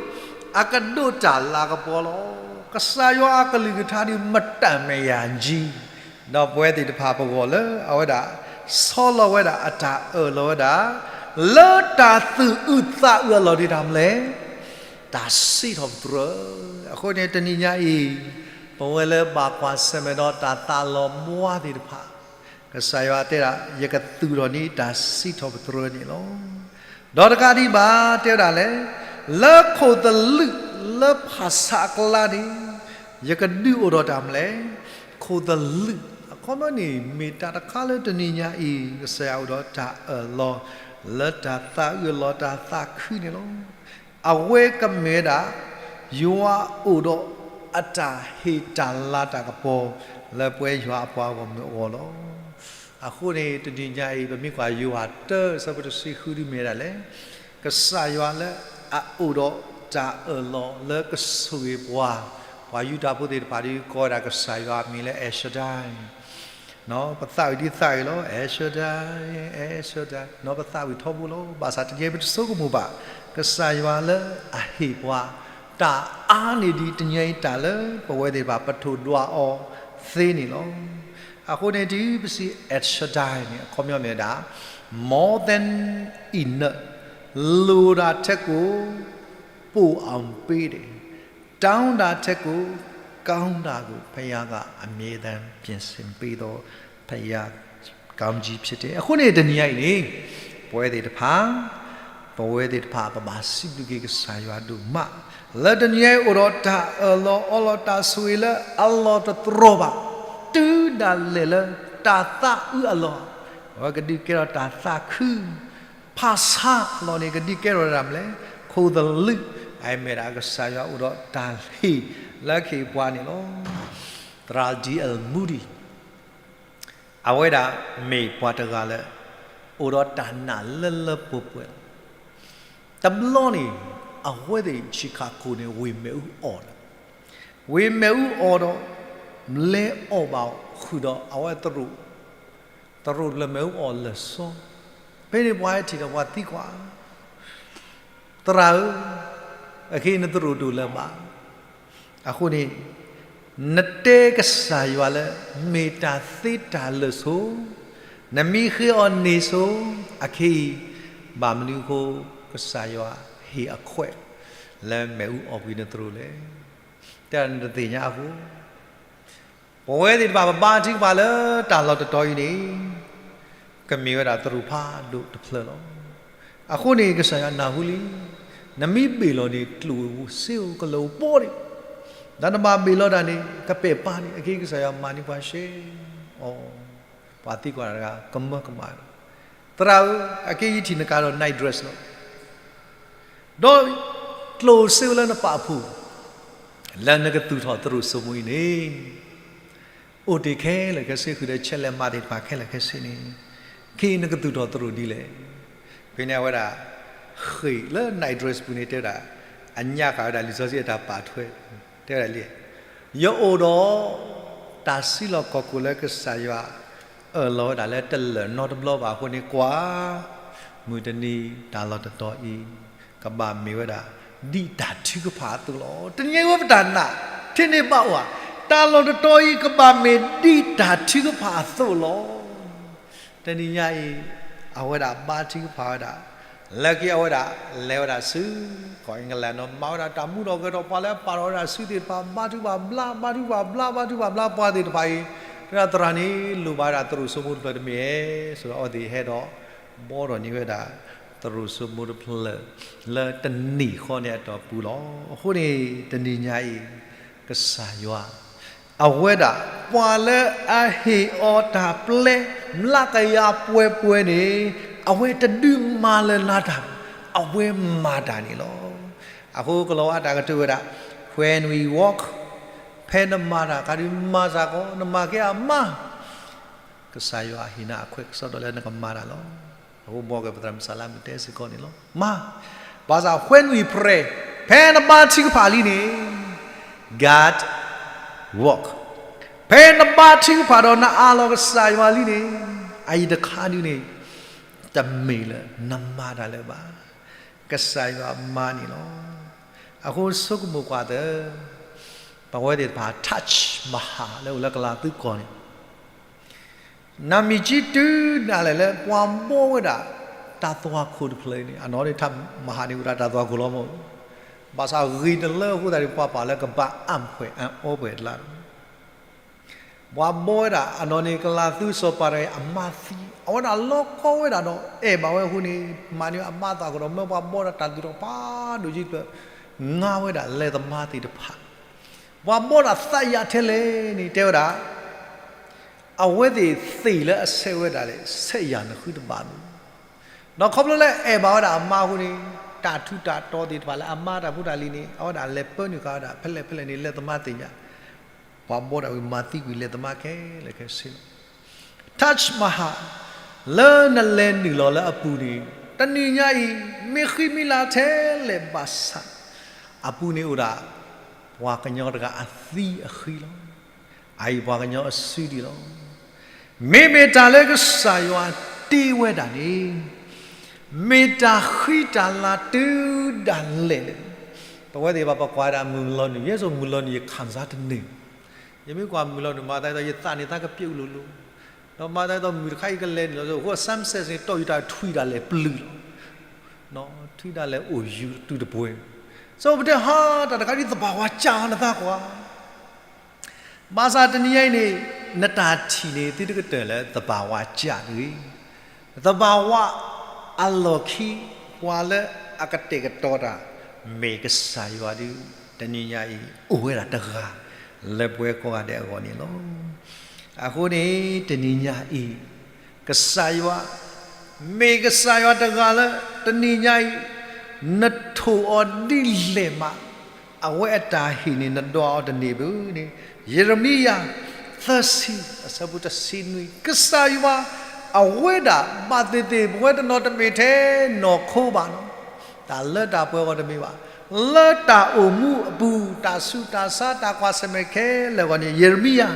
အကဒိးတၢ်လၤကပီၤလီၤ. ကစၢ်ယွၤအကလုၢ်ကထါဒ်မတၤမယၤကံ, ဒီးပဝဲသ့ၣ်တဖၣ်ပဂီၢ်လၢအဝဲဒၣ် ဆီလီၤဝဲဒၣ်အတၢ်အၢၣ်လီၤဝဲဒၣ် လၢတၢ်သူၣ်အုးသးအုးအလီၢ်ဒ်တၢ်မနုၤလဲၣ်, တၢ်စံးထီၣ်ပတြၢၤ. အဃိန့ၣ်တနံၤညါအံၤ, ပဝဲလၢဘၣ်ကွၢ်ဆၢၣ်မဲာ်ဒီးတၢ်သးလီၤဘှါသ့ၣ်တဖၣ်, ကစၢ်ယွၤတဲဒၣ် ယကသူၣ်ထီၣ်န့ၢ်တၢ်စံးထီၣ်ပတြၢၤန့ၣ်လီၤ. ဒီးတကးဒံးဘၣ် တဲဝဲဒၣ်လဲၣ်, လၢခိၣ်သလုးလၢဖၣ်ဆါအကျါန့ၣ်, ယကဒုးအိၣ်ထီၣ်တၢ်မနုၤလဲၣ်, ခိၣ်သလုး, အခီပညီန့ၣ် မ့ၢ်တၢ်တခါလၢတနံၤညါအံၤ ကစၢ်ယွၤအိၣ်ဒီးတၢ်အၢၣ်လီၤ လၢတၢ်သးအုးအလီၢ်တၢ်သးခုန့ၣ်လီၤ. အဝဲကမ့ၢ်ဝဲဒၣ် ယွၤအိၣ်ဒီးအတၢ်ဟ့ၣ်တၢ်လၤတၢ်ကပီၤ လၢပဝဲယွၤအပှၤဂီၢ်မုၢ်အဂီၢ်လီၤ. အဃိန့ၣ် တနံၤညါအံၤ ပမ့ၢ်ကွၢ်ယိၤဟၣ်တၢ အဆၢဖိတဆံဃုဒ်မ့ၢ်ဝဲဒၣ်လဲၣ်, ကစၢ်ယွၤလၢအအိၣ်ဒီးတၢ်အၢၣ်လီၤလၢကဆိၣ်ဂ့ၤပှၤ, ပှၤယူဒၤဖိသ့ၣ်တဖၣ်ဒ်ကိးဝဲဒၣ်ကစၢ်ယွၤအမံၤလၢ El Shaddai ပသးဝံၣ်ဒ်သးဝံၣ်လီၤ, El Shaddai, El Shaddai, ပသးဝံၣ်ထီဘိလီၤ. ဘၣ်ဆၣ်တနံၤအံၤပတဆိကမိၣ်ဘၣ် ကစၢ်ယွၤလၢအဟ့ၣ်ပှၤ တၢ်အါန့ၢ်ဒံးတနံၤအံၤတၢ်လၢပဝဲသ့ၣ်တဖၣ်ပထိၣ်ဒွးအီၤသ့န့ၣ်လီၤ. အဃိန့ၣ်တုၤပစံး El Shaddai န့ၣ် အခီပညီမ့ၢ်ဝဲဒၣ် more than enough, လိုတာထက်ကို ပိုအောင်ပေးတယ်, တောင်းတာထက်ကို ကောင်းတာကို ဘုရားကအမြဲတမ်းပြင်ဆင်ပေးသော ဘုရားကောင်းကြီးဖြစ်တယ်. အဃိန့ၣ် တနံၤညါအံၤန့ၣ် ပဝဲသ့ၣ်တဖၣ် ပဝဲသ့ၣ်တဖၣ်ပဘၣ်စံးဘျုးက့ၤကစၢ်ယွၤဒိၣ်မး လၢတနံၤညါအံၤအိၣ်ဒီးတၢ်အၢၣ်လီၤအီလီၤတၢ်ဆိၣ်ဂ့ၤလၢအလီၢ်တတြီၤဘၣ် တုၤဒၣ်လဲာ်လၢတၢ်သးအုးအလီၢ်, အဝဲကဒုးကဲထီၣ်တၢ်သးခု ဖၣ်ဆါအလီၢ်န့ၣ် ကဒုးကဲထီၣ်တၢ်မနုၤလဲၣ်, ခိၣ်သလုး, အမ့ၢ်ဒၣ်ကစၢ်ယွၤအိၣ်ဒီးတၢ်ဟ့ၣ်လၢကဟ့ၣ်ပှၤန့ၣ်လီၤ. သရၣ် D L Moody အဝဲဒၣ်မ့ၢ်ပှၤတဂၤလၢ အိၣ်ဒီးတၢ်နာ်လၢလၢပှဲၤပှဲၤလီၤ. တဘျီန့ၣ် အဝဲသ့ၣ် Chicago န့ၣ် ဝ့ၢ်မ့ၣ်အူအီၣ်လီၤ. ဝ့ၢ်မ့ၣ်အူအီၣ်ဒီး လဲၤအီၣ်ဘၣ်ဃုာ်ဒီးအဝဲသရိာ်, သရိာ်တဖျၢၣ်မ့ၣ်အူအီၣ်လၢာ်စီ, ဖဲန့ၣ်ပှၤဟဲထံၣ်ဒီးပှၤသံကွၢ် သရၣ်ဧၢ, အခဲအံၤနသရိာ်ဒိၣ်လၢၤဘၣ်. အဃိန့ၣ် နတဲကစၢ်ယွၤလၢ မ့ၢ်တၢ်သ့တၢ်လၢာ်ဆိ, နမ့ၢ်ဃ့အီၤန့ၣ်ဆိ, အခဲအံၤ ဘၣ်မနုၤအဃိ ကစၢ်ယွၤဟ့ၣ်အခွဲး လၢမ့ၣ်အူအီၣ်ကွံာ်နသရိာ်လဲၣ်. တဲဒၣ်နတသ့ၣ်ညါအဃိ ပဝဲသ့ၣ်တဖၣ်ပဘါထုကဖၣ်လၢတၢ်လီၢ်တတီၤအံၤန့ၣ် ကမ့ၢ်ဝဲဒၣ်သရိာ်ဖးဒိၣ်တဖျၢၣ်လီၤ. အဃိန့ၣ် ကစၢ်ယွၤနၢ်ဟူလံ, နမ့ၢ်ဘ့ၣ်လီၤန့ၣ် ကျိၣ်စ့အိၣ်ကလၢာ်အိၣ်ဘှီန့ၣ်, ဒီးနဘၣ်ဘ့ၣ်လီၤတၢ်န့ၣ် ကပဲာ်ပၢ်န့ၣ် အခဲအံၤကစၢ်ယွၤမၤန့ၢ်ပှၤရှဲအီၤ, ပှၤသံကွၢ်တဂၤ ကမၢကမၣ်ဒီး, သရၣ်ဧၢ, အခဲအံၤယထံၣ်နကၤဒီး night dress လီၤ. ဒီးကျိၣ်စ့အိၣ်လၢနပာ်ဖှိၣ် လၢနကသူၣ်ထီၣ်သရိာ်စိမိၤအံၤန့ၣ် အိၣ်တ့ၢ်ခဲလၢာ်ခဲဆ့ ဃုာ်ဒီးဆဲးလဲးမၤသ့ၣ်တဖၣ်ခဲလၢာ်ခဲဆ့န့ၣ်, ခဲအံၤနကသူၣ်ထီၣ်သရိာ်ဒ်လဲၣ်. ဖဲန့ၣ်အဝဲဒၣ် ဃ့ၢ်လၢ night dress ပူၤန့ၣ် တဲဝဲဒၣ်, အညါဃာ်ဝဲဒၣ်လံာ်စီဆှံအတၢ်ပာ်ထွဲ, တဲဝဲဒၣ်လံ, ယအိၣ်ဒီး တၢ်စံးလီၤကီၢ်ခိၣ်လၢကစၢ်ယွၤ အၢၣ်လီၤဝဲဒၣ်လၢတလၢာ်နီတဘျီဘၣ်အဃိန့ၣ် ကွၢ် မုၢ်တနံၤတၢ်လီၢ်တတီၤအံၤ ကဘၣ်မ့ၢ်ဝဲဒၣ် ဒ်တၢ်ထုကဖၣ်အသိးလီၤ. တနံၤအံၤဝဲပတၢ်နာ် ထဲန့ၣ်ဘၣ်အိၣ်ဧါ, တၢ်လီၢ်တတီၤအံၤ ကဘၣ်မ့ၢ်ဒ်တၢ်ထုကဖၣ်အသိးလီၤ. တနံၤညါအံၤ အဝဲဒၣ်ဘါထုကဖၣ်ဝဲဒၣ်, လၢခံအဝဲဒၣ် လဲၤဝဲဒၣ်ဆူ ကီၢ်အ့ကလးနီၤ, မၤဝဲဒၣ်တၢ်မူထီၣ်ဂဲၤထီၣ်, ပှၤလၢအပာ်ထီၣ်ဝဲဒၣ်စုသ့ၣ်တဖၣ် ဘါထုကဖၣ်ဘျါ, ဘါထုကဖၣ်ဘျါ, ဘါထုကဖၣ်ဘျါ, ပှၤသ့ၣ်တဖၣ်အံၤ တဲဝဲဒၣ် သရၣ်န့ၣ် လိၣ်ဘၣ်ဝဲဒၣ်သရိာ်စိမိတဖျၢၣ်တမ့ၢ်ဧါ, ဆိဒီးအဝဲသ့ၣ်ဟဲဒီး ဘှီထီၣ်န့ၢ်ဝဲဒၣ် သရိာ်စိမိတဖျၢၣ် လၢတနံၤဃီန့ၣ်အတီၢ်ပူၤလီၤ. အဃိန့ၣ် တနံၤညါအံၤ ကစၢ်ယွၤ အဝဲဒၣ် ပှၤလၢအဟ့ၣ်အီၤတၢ်ပျဲ မျးကယၤပှဲၤပှဲၤန့ၣ် အဝဲတဒုးမၤလၢၤလၢ်တၢ်, အဝဲမၤတၢ်န့ၣ်လီၤ. အဃိကလီၤဝါတၢ်ကတိၤဝဲဒၣ် When we walk, ဖဲနမၤတၢ်အခါဒုးမၤစ့ၢ်ကီး, နမၤကဲအမါ ကစၢ်ယွၤဟ့ၣ်နၤအခွဲးကစီဒီလၢနကမၤတၢ်လီၤ. အဃိမ်ကပသရၣ်မုၣ်စၤလါမုၣ်တဲစ့ၢ်ကီးန့ၣ်လီၤ. မၤ, ဘၣ်ဆၣ် when we pray, ဖဲနဘါထုကဖၣ်လံန့ၣ် God work, ဖဲနဘါထုကဖၣ်ဒီးနအးလီၤကစၢ်ယွၤလံန့ၣ် အအံၤတခါဒုန့ၣ် တမ့ၢ်လၢနမၤတၢ်လၢၤဘၣ်, ကစၢ်ယွၤမၤန့ၣ်လီၤ. အဃိဆိကမိၣ်ကွၢ်သၢ ပဝဲသ့ၣ်တဖၣ် Taj Mahal လၢအိၣ်လၢကလၤသူကီၢ်န့ၣ် နမ့ၢ်ကံတုၤဒၣ်လဲာ်လၢပှၤဘှီဝဲဒၣ် တၢ်သွၣ်ခိၣ်တဖျၢၣ်အံၤန့ၣ်, အနီၢ်န့ၣ် Taj Mahal န့ၣ်အိၣ်ဒၣ်တၢ်သွၣ်ခိၣ်လီၤမး, ဘၣ်ဆၣ်ဂ့ၤတလၢအဃိသတးန့ၣ် ပှၤပာ်လၢကဘၣ်အါပှဲၤအါအီပှဲၤတလါလီၤ. ပှၤဘှီဝဲဒၣ်အနီၢ်န့ၣ် ကလၤသူစီၤပၤတဂၤအံၤအမါသံ, အဝဲဒၣ်လီၤကီဝဲဒၣ်ဒီးအဲၣ်ဘၣ်ဝဲအဃိန့ၣ် မၤန့ၢ်အမါသွၣ်ခိၣ်ဒီး မၢပှၤဘှီဒီးတၢ်သူၣ်ထီၣ်ဖးဒိၣ်ကံဖျၢၣ် ငါဝဲဒၣ်လဲၤသမါသ့ၣ်တဖၣ် ပှၤဘှီတၢ်သးယၤထဲလဲၣ်န့ၣ် တဲဝဲဒၣ်, အဝဲသ့ၣ်သ့ၣ်လၢအဆဲးဝဲဒၣ်လဲၣ် ဆဲးယၤနဃုတဘၣ်ဘၣ်. ဒီးခီဖျိလၢအဲၣ်ဘၣ်ဝဲဒၣ်အမါအဃိန့ၣ် တၢ်ထူးတၢ်တီၤသ့ၣ်တဖၣ်လၢအမါတၢ်ဖိတၢ်လံၤန့ၣ် အဝဲဒၣ်လဲၤပၢနုာ်ဃာ်ဝဲဒၣ် ဖဲလဲၣ်ဖဲလဲၣ်န့ၣ် လဲၤသမါသ့ၣ်ညါ, ပှၤဘှီဒၣ်ဝံၤမၤသံကွံာ်လဲၤသမါခဲလၢာ်ခဲဆ့လီၤ. Taj Mahal လၢနလဲၤနုာ်လီၤလၢအပူၤန့ၣ် တနံၤညါအံၤ မ့ၢ်ဃံမ့ၢ်လၤထဲလဲၣ်ဘၣ်ဆၣ် အပူၤန့ၣ်အိၣ်ဒၣ် ပှၤကညီတဂၤအသံအဃံလီၤ. အအံၤပှၤကညီအစုဒံးလီၤ. မ့မ့ၢ်တၢ်လၢကစၢ်ယွၤတ့ဝဲဒၣ်န့ၣ် မ့ၢ်တၢ်ဃံတၢ်လၤတုၤဒၣ်လဲာ်လၢ ပဝဲသ့ၣ်ဘၣ်ပကွၢ်ဒၣ်မုၢ်လီၤနုာ်, ယဲသိးမုၢ်လီၤနုာ်ယခၣ်စါတန့ၢ်, ယမ့ၢ်ကွၢ်မုၢ်လီၤနုာ် မၤသးဒ်သိးယသးန့ၣ်သးကပျိာ်လိၤလိၤ, ဒီးမၤသးဒ်သိးမုၢ်တခါအံၤကလဲၤနုာ်လီၤ, အဃိ sunset န့ၣ် တီၢ်ယတၢ်ထွံၣ်ဒၣ်လဲာ်ပျုၤလီၤ, ထွံၣ်ဒၣ်လဲာ်အိၣ်ယူၤတုၤတပှဲၤ, ဆိပတဲဟါ တၢ်တခါဒ်သဘၣ်ဝါကၢ်အီၤနသးကွၢ် ဘၣ်ဆၣ်တနံၤညါအံၤန့ၣ် နတၢ်ထံၣ်န့ၣ် သုတကတၢၢ်လၢသဘၣ်ဝါကၢ်တဂ့ၤ. သဘၣ်ဝါအလီၢ်ခံ ပှၤလၢအကတဲာ်ကတီၤတၢ် မ့ၢ်ကစၢ်ယွၤဒီး တနံၤညါအံၤ အိၣ်ဝဲဒၣ်တဂၤ လၢပဝဲကိးဂၤဒဲးအဂီၢ်န့ၣ်လီၤ. အဃိန့ၣ် တနံၤညါအံၤ ကစၢ်ယွၤ မ့ၢ်ကစၢ်ယွၤတဂၤလၢ တနံၤညါအံၤ နထိၣ်အီၤဒ်လဲၣ်မး အဝဲအတၢ်ဟ့ၣ်န့ၣ် နဒွးအီၤတန့ၢ်ဘၣ်န့ၣ် ယံးရမံယၤ သၢဆံ အဆၢဖိတဆံနွံ ကစၢ်ယွၤ အဝဲဒၣ်ဘၣ်သ့ၣ်သ့ၣ် ပဝဲတနီၤတမ့ၢ်ထဲနီၢ်ခိဘၣ်နီၤ, တၢ်လၢတၢ်ပှဲၤဂီၢ်တမ့ၢ်ဘၣ်, လၢတၢ်အိၣ်မူအပူၤ တၢ်ဆူးတၢ်ဆါ တၢ်ကွၢ်ဆၢၣ်မဲာ်ခဲလၢာ်အဂီၢ်န့ၣ် ယံးရမံယၤ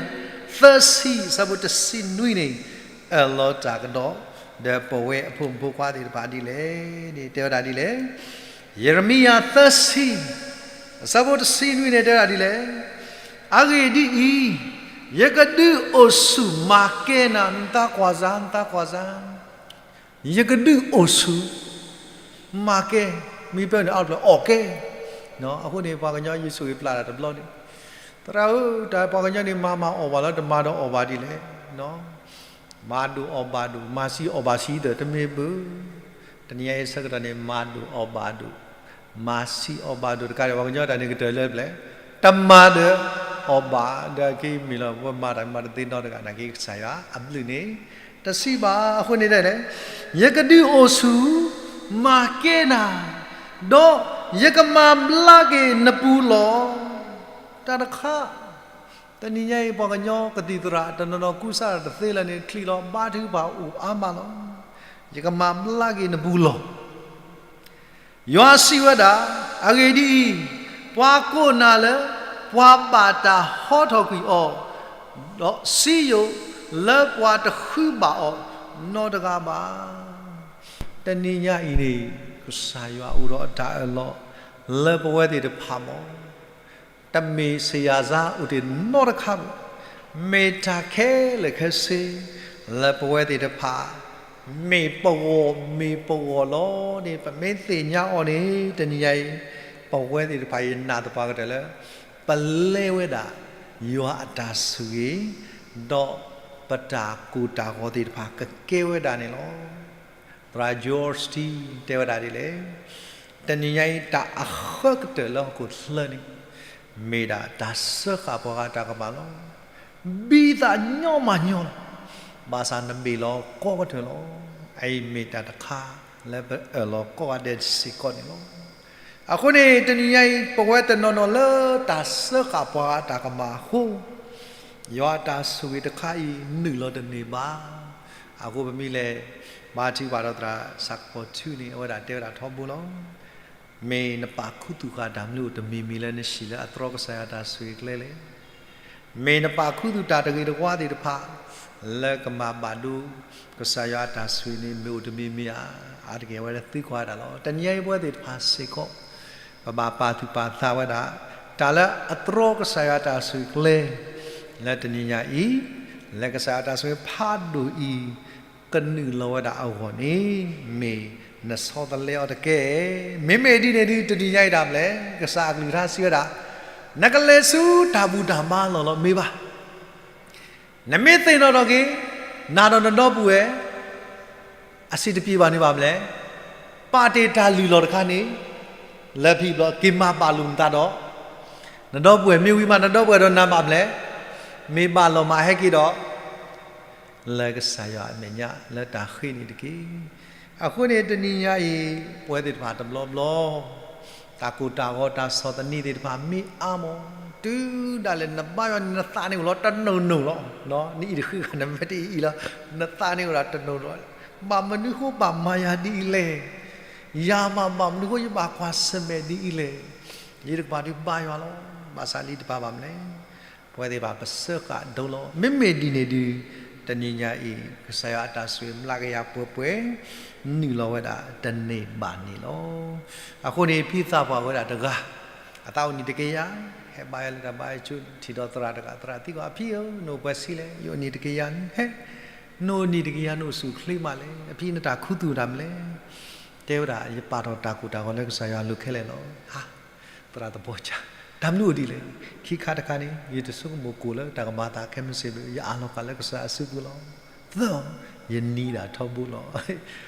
သၢဆံ အဆၢဖိတဆံနွံန့ၣ် အၢၣ်လီၤတၢ်ကဒီး ဒီးပဝဲအဖိမုၣ်ဖိခွါသ့ၣ်တဖၣ်ဒ်လဲၣ်န့ၣ် တဲဝဲဒၣ်ဒ်လဲၣ်. ယံးရမံယၤ သၢဆံ အဆၢဖိတဆံနွံန့ၣ် တဲဝဲဒၣ်ဒ်လဲၣ်. အဂ့ၢ်ဒ်အံၤ, ယကဒုးအိၣ်ဆူၣ်မၤကဲနၤ နသးကွၢ်စၢ် နသးကွၢ်စၢ် ယကဒုးအိၣ်ဆူၣ် မၤကဲ, မ့ၢ်ပျၢၤန့ၣ် အီၣ်တဖျၢၣ်အီၣ်ကဲ, အဃိန့ၣ် ပှၤကညီယ့ၣ်ၡူးခရံာ်ပျၢ်တၢ်တဘျီန့ၣ်, သရၣ်ဧၢ, တၢ်ပှၤကညီန့ၣ် မၤမၤအီၣ်ဘၣ်လီၤ, တမၤဒီးအီၣ်ဘၣ်ဒ်လဲၣ်. မၤဒိၣ်အီၣ်ဘၣ်ဒိၣ်, မၤဆံးအီၣ်ဘၣ်ဆံးဒီး တမ့ၢ်ဘၣ်. တနံၤညါအံၤဆၢကတီၢ်န့ၣ် မၤဒိၣ်အီၣ်ဘၣ်ဒိၣ်, မၤဆံးအီၣ်ဘၣ်ဒိၣ်တကးဒံး ပှၤကညီတၢ်န့ၣ်ကတၢၢ်လၢပျဲၢ်, တမၤဒီးအီၣ်ဘၣ်, ဒီးက့ၤမ့ၢ်လီၤ ပမၤတၢ်မၤတသ့နီတဂၤ နာ်က့ကစၢ်ယွၤအဘျုးန့ၣ် တဆံးဘၣ်. အဃိန့ၣ်ဒ်လဲၣ်, ယကဒုးအိၣ်ဆူၣ် မၤကဲနၤ, ဒီးယကမၤဘျါက့ၤနပူၤလီၢ်. တၢ်တခါ တနံၤညါအံၤ ပှၤကညီကသံၣ်သရၣ် တနီၤနီၤကူစါတသ့လၢၤန့ၣ် ချံးလီၤဘါထုကဖၣ်အိၣ်အါမးလီၤ. ယကမၤဘျါက့ၤနပူၤလီၢ်. ယွၤစံးဝဲဒၣ်, အဂ့ၢ်ဒ်အံၤ, ပှၤကိးနၤလၢ ပှၤဘၣ်တၢ်ဟီထီၣ်ကွံာ်အီၤ, ဒီးစံယိၣ်လၢပှၤတဃုဘၣ်အီၤနီတဂၤဘၣ်. တနံၤညါအံၤန့ၣ် ကစၢ်ယွၤအိၣ်ဒီးအတၢ်အၢၣ်လီၤ လၢပဝဲသ့ၣ်တဖၣ်မ့ၢ် တမ့ၢ်စံးယၤစါအိၣ်တ့ၢ်နီတခါဘၣ်, မ့ၢ်တၢ်ခဲလၢာ်ခဲဆ့ လၢပဝဲသ့ၣ်တဖၣ် မ့ၢ်ပဂီၢ်မ့ၢ်ပဂီၢ်လီၤန့ၣ် ပမ့ၢ်သ့ၣ်ညါအီၤန့ၣ် တနံၤညါအံၤ ပဝဲသ့ၣ်တဖၣ်အံၤနာ်သပှၢ်ကတၢၢ်လၢ ပလဲဝဲဒၣ် ယွၤအတၢ်ဆိၣ်ဂ့ၤ, ဒီးပတၢ်ကိၢ်တၢ်ဂီၤသ့ၣ်တဖၣ်ကကဲဝဲဒၣ်န့ၣ်လီၤ. သရၣ် George တဲဝဲဒၣ်ဒ်လဲၣ်, တနံၤညါအံၤ တၢ်အဃၢကတၢၢ်လၢဟီၣ်ခိၣ်ချၢန့ၣ် မ့ၢ်ဒၣ်တၢ်စၢဃာ်ပှၤဂၤတၢ်ကမၣ်လီၤ. ဘံသးညီမးညီလီၤ. ဘၣ်ဆၣ်နဘ့ၣ်လီၤကိးကတၢၢ်လီၤ. အအံၤမ့ၢ်တၢ်တခါလၢပအၢၣ်လီၤကိးဂၤဒဲးစ့ၢ်ကီးန့ၣ်လီၤ. အဃိန့ၣ် တနံၤညါအံၤ ပဝဲတနီၤနီၤလၢတၢ်စၢဃာ်ပှၤဂၤတၢ်ကမၣ်အဃိ ယွၤအတၢ်ဆိၣ်ဂ့ၤတခါအံၤ နုာ်လီၤတန့ၢ်ဘၣ်. အဃိပမ့ၢ်လဲၤ ဘါထုကဖၣ်ဒီးသရၣ်စးကပီၤထူန့ၣ် အဝဲဒၣ်တဲဝဲဒၣ်ထီဘိလီၤ. မ့ၢ်နပာ်ခူသူၣ်ဃာ်တၢ်မနုၤအိၣ်တမံၤမံၤလၢနဟံၣ်လၢအတြီကစၢ်ယွၤအတၢ်ဆိၣ်ဂ့ၤကျဲလဲၣ်. မ့ၢ်နပာ်ခူသူၣ်တၢ်တဂ့ၤတဝါသ့ၣ်တဖၣ် လၢကမၤဘၣ်ဒိ ကစၢ်ယွၤအတၢ်ဆိၣ်ဂ့ၤန့ၣ် မ့ၢ်အိၣ်တမံၤမံၤဧါ. အါတက့ၢ်အဝဲဒၣ်သံကွၢ်ဝဲဒၣ်လီၤ. တနံၤညါအံၤပဝဲသ့ၣ်တဖၣ်စ့ၢ်ကီး ပဘၣ်ပာ်သူၣ်ပာ်သးဝဲဒၣ် တၢ်လၢအတြီကစၢ်ယွၤအတၢ်ဆိၣ်ဂ့ၤကျဲ လၢတနံၤညါအံၤ လၢကစၢ်ယွၤအတၢ်ဆိၣ်ဂ့ၤဖးဒိၣ်အံၤ ကနုာ်လီၤဝဲဒၣ်အဂီၢ်န့ၣ် မ့ၢ်နဆီတလဲအီၤတက့ၢ်. မ့မ့ၢ်ဒ်န့ၣ်ဒုး တနံၤညါအံၤဒၣ်မလဲၣ်, ကစၢ်အကလုၢ်ကထါစံးဝဲဒၣ်, နကလဲၤဆူတၢ်ဘူၣ်တၢ်ဘါလီၢ်လီၤမ့ၢ်ဘၣ်. နမ့ၢ်သ့ၣ်နီၣ်ထီၣ်က့ၤ နၤဒီးနဒီပုၢ်ဝဲၢ် အဆင်တပြေဘၣ်န့ၣ်ဘၣ်မလဲၣ်. ပာ်တ့ၢ်တၢ်လုၢ်လီၢ်တခါန့ၣ် လၢဖံးဘျီ က့ၤမၤဘၣ်လိာ်နသးဒီး နဒီပုၢ်ဝဲၢ် မ့ၢ်ဝံၤမး နဒီပုၢ်ဝဲၢ်ဒီးနၤဘၣ်မလဲၣ်. မ့ၢ်ဘၣ်လီၤမးဟဲက့ၤဒီး လၢကစၢ်ယွၤအမဲာ်ညါ လၢတၢ်ဃ့န့ၣ်တက့ၢ်. အဃိန့ၣ် တနံၤညါအံၤ ပဝဲသ့ၣ်တဖၣ်တဘျီဘျီ တၢ်ကိၢ်တၢ်ဂီၤ တၢ်ဆီၣ်သနံးသ့ၣ်တဖၣ် မ့ၢ်အါမး တုၤဒၣ်လဲာ်နဘါယွၤန့ၣ် နသးန့ၣ်အိၣ်လီၤတနီၢ်နီၢ်လီၤ. နအံၤတဃ့ဂၤ နမ့ၢ်တအံၤလီၤ, နသးန့ၣ်အိၣ်ဒၣ်တနီၢ်နီၢ်, ဘၣ်မနုၤဃိဘၣ်မၤယၤဒ်အံၤလဲၣ်. ယၤမး ဘၣ်မနုၤဃိယဘၣ်ကွၢ်ဆၢၣ်မဲာ်ဒ်အံၤလဲၣ်. ယတကပၤဒုးဘါယွၤလီၤ. ဘၣ်ဆၣ်လံတပၤဘၣ်မလဲၣ်. ပဝဲသ့ၣ်တဖၣ်ပစၢဃာ်ဒိလီၤ. မ့မ့ၢ်ဒ်န့ၣ်ဒုး တနံၤညါအံၤ ကစၢ်ယွၤအတၢ်ဆိၣ်ဂ့ၤမျးကယၤပှဲၤပှဲၤ နုာ်လီၤဝဲဒၣ်တန့ၢ်ဘၣ်န့ၣ်လီၤ. အဃိန့ၣ် ဖံသးပှၢ်ဝဲဒၣ်တဂၤ အသးအိၣ်နံၣ်တကယၤ, ဟဲဘါယွၤလၢတၢ်ဘါယွၤကၠိ ထံၣ်ဒီးသရၣ်တဂၤ, သရၣ်သံကွၢ် အဖံဧၢ, နအိၣ်ပှဲၤဆံလဲၣ်. ယအိၣ်နံၣ်တကယၤန့ၣ်. ဟဲ, နအိၣ်နံၣ်တကယၤ နအိၣ်ဆူၣ်အိၣ်ချ့မးလဲၣ်. အဖံနတၢ်ခူသူၣ်တၢ်မနုၤလဲၣ်. တဲဝဲဒၣ် ယပာ်ထီၣ်တၢ်ကိၢ်တၢ်ဂီၤလၢကစၢ်ယွၤအလိၤခဲလၢာ်လီၤ. ဟါ, သရၣ်သဘီကၢ်, တၢ်မနုၤအိၣ်ဒ်လဲၣ်. ခံခါတခါန့ၣ် ယတဆိကမိၣ်ကိၣ်လၢတၢ်ကမၤအသးခဲမုၢ်ဆ့ၣ်ဘၣ်, ယအးလီၤဃာ်လၢကစၢ်အစုပူၤလီၤ. သၢ, ယနံၤဒၣ်ထီဘိလီၤ.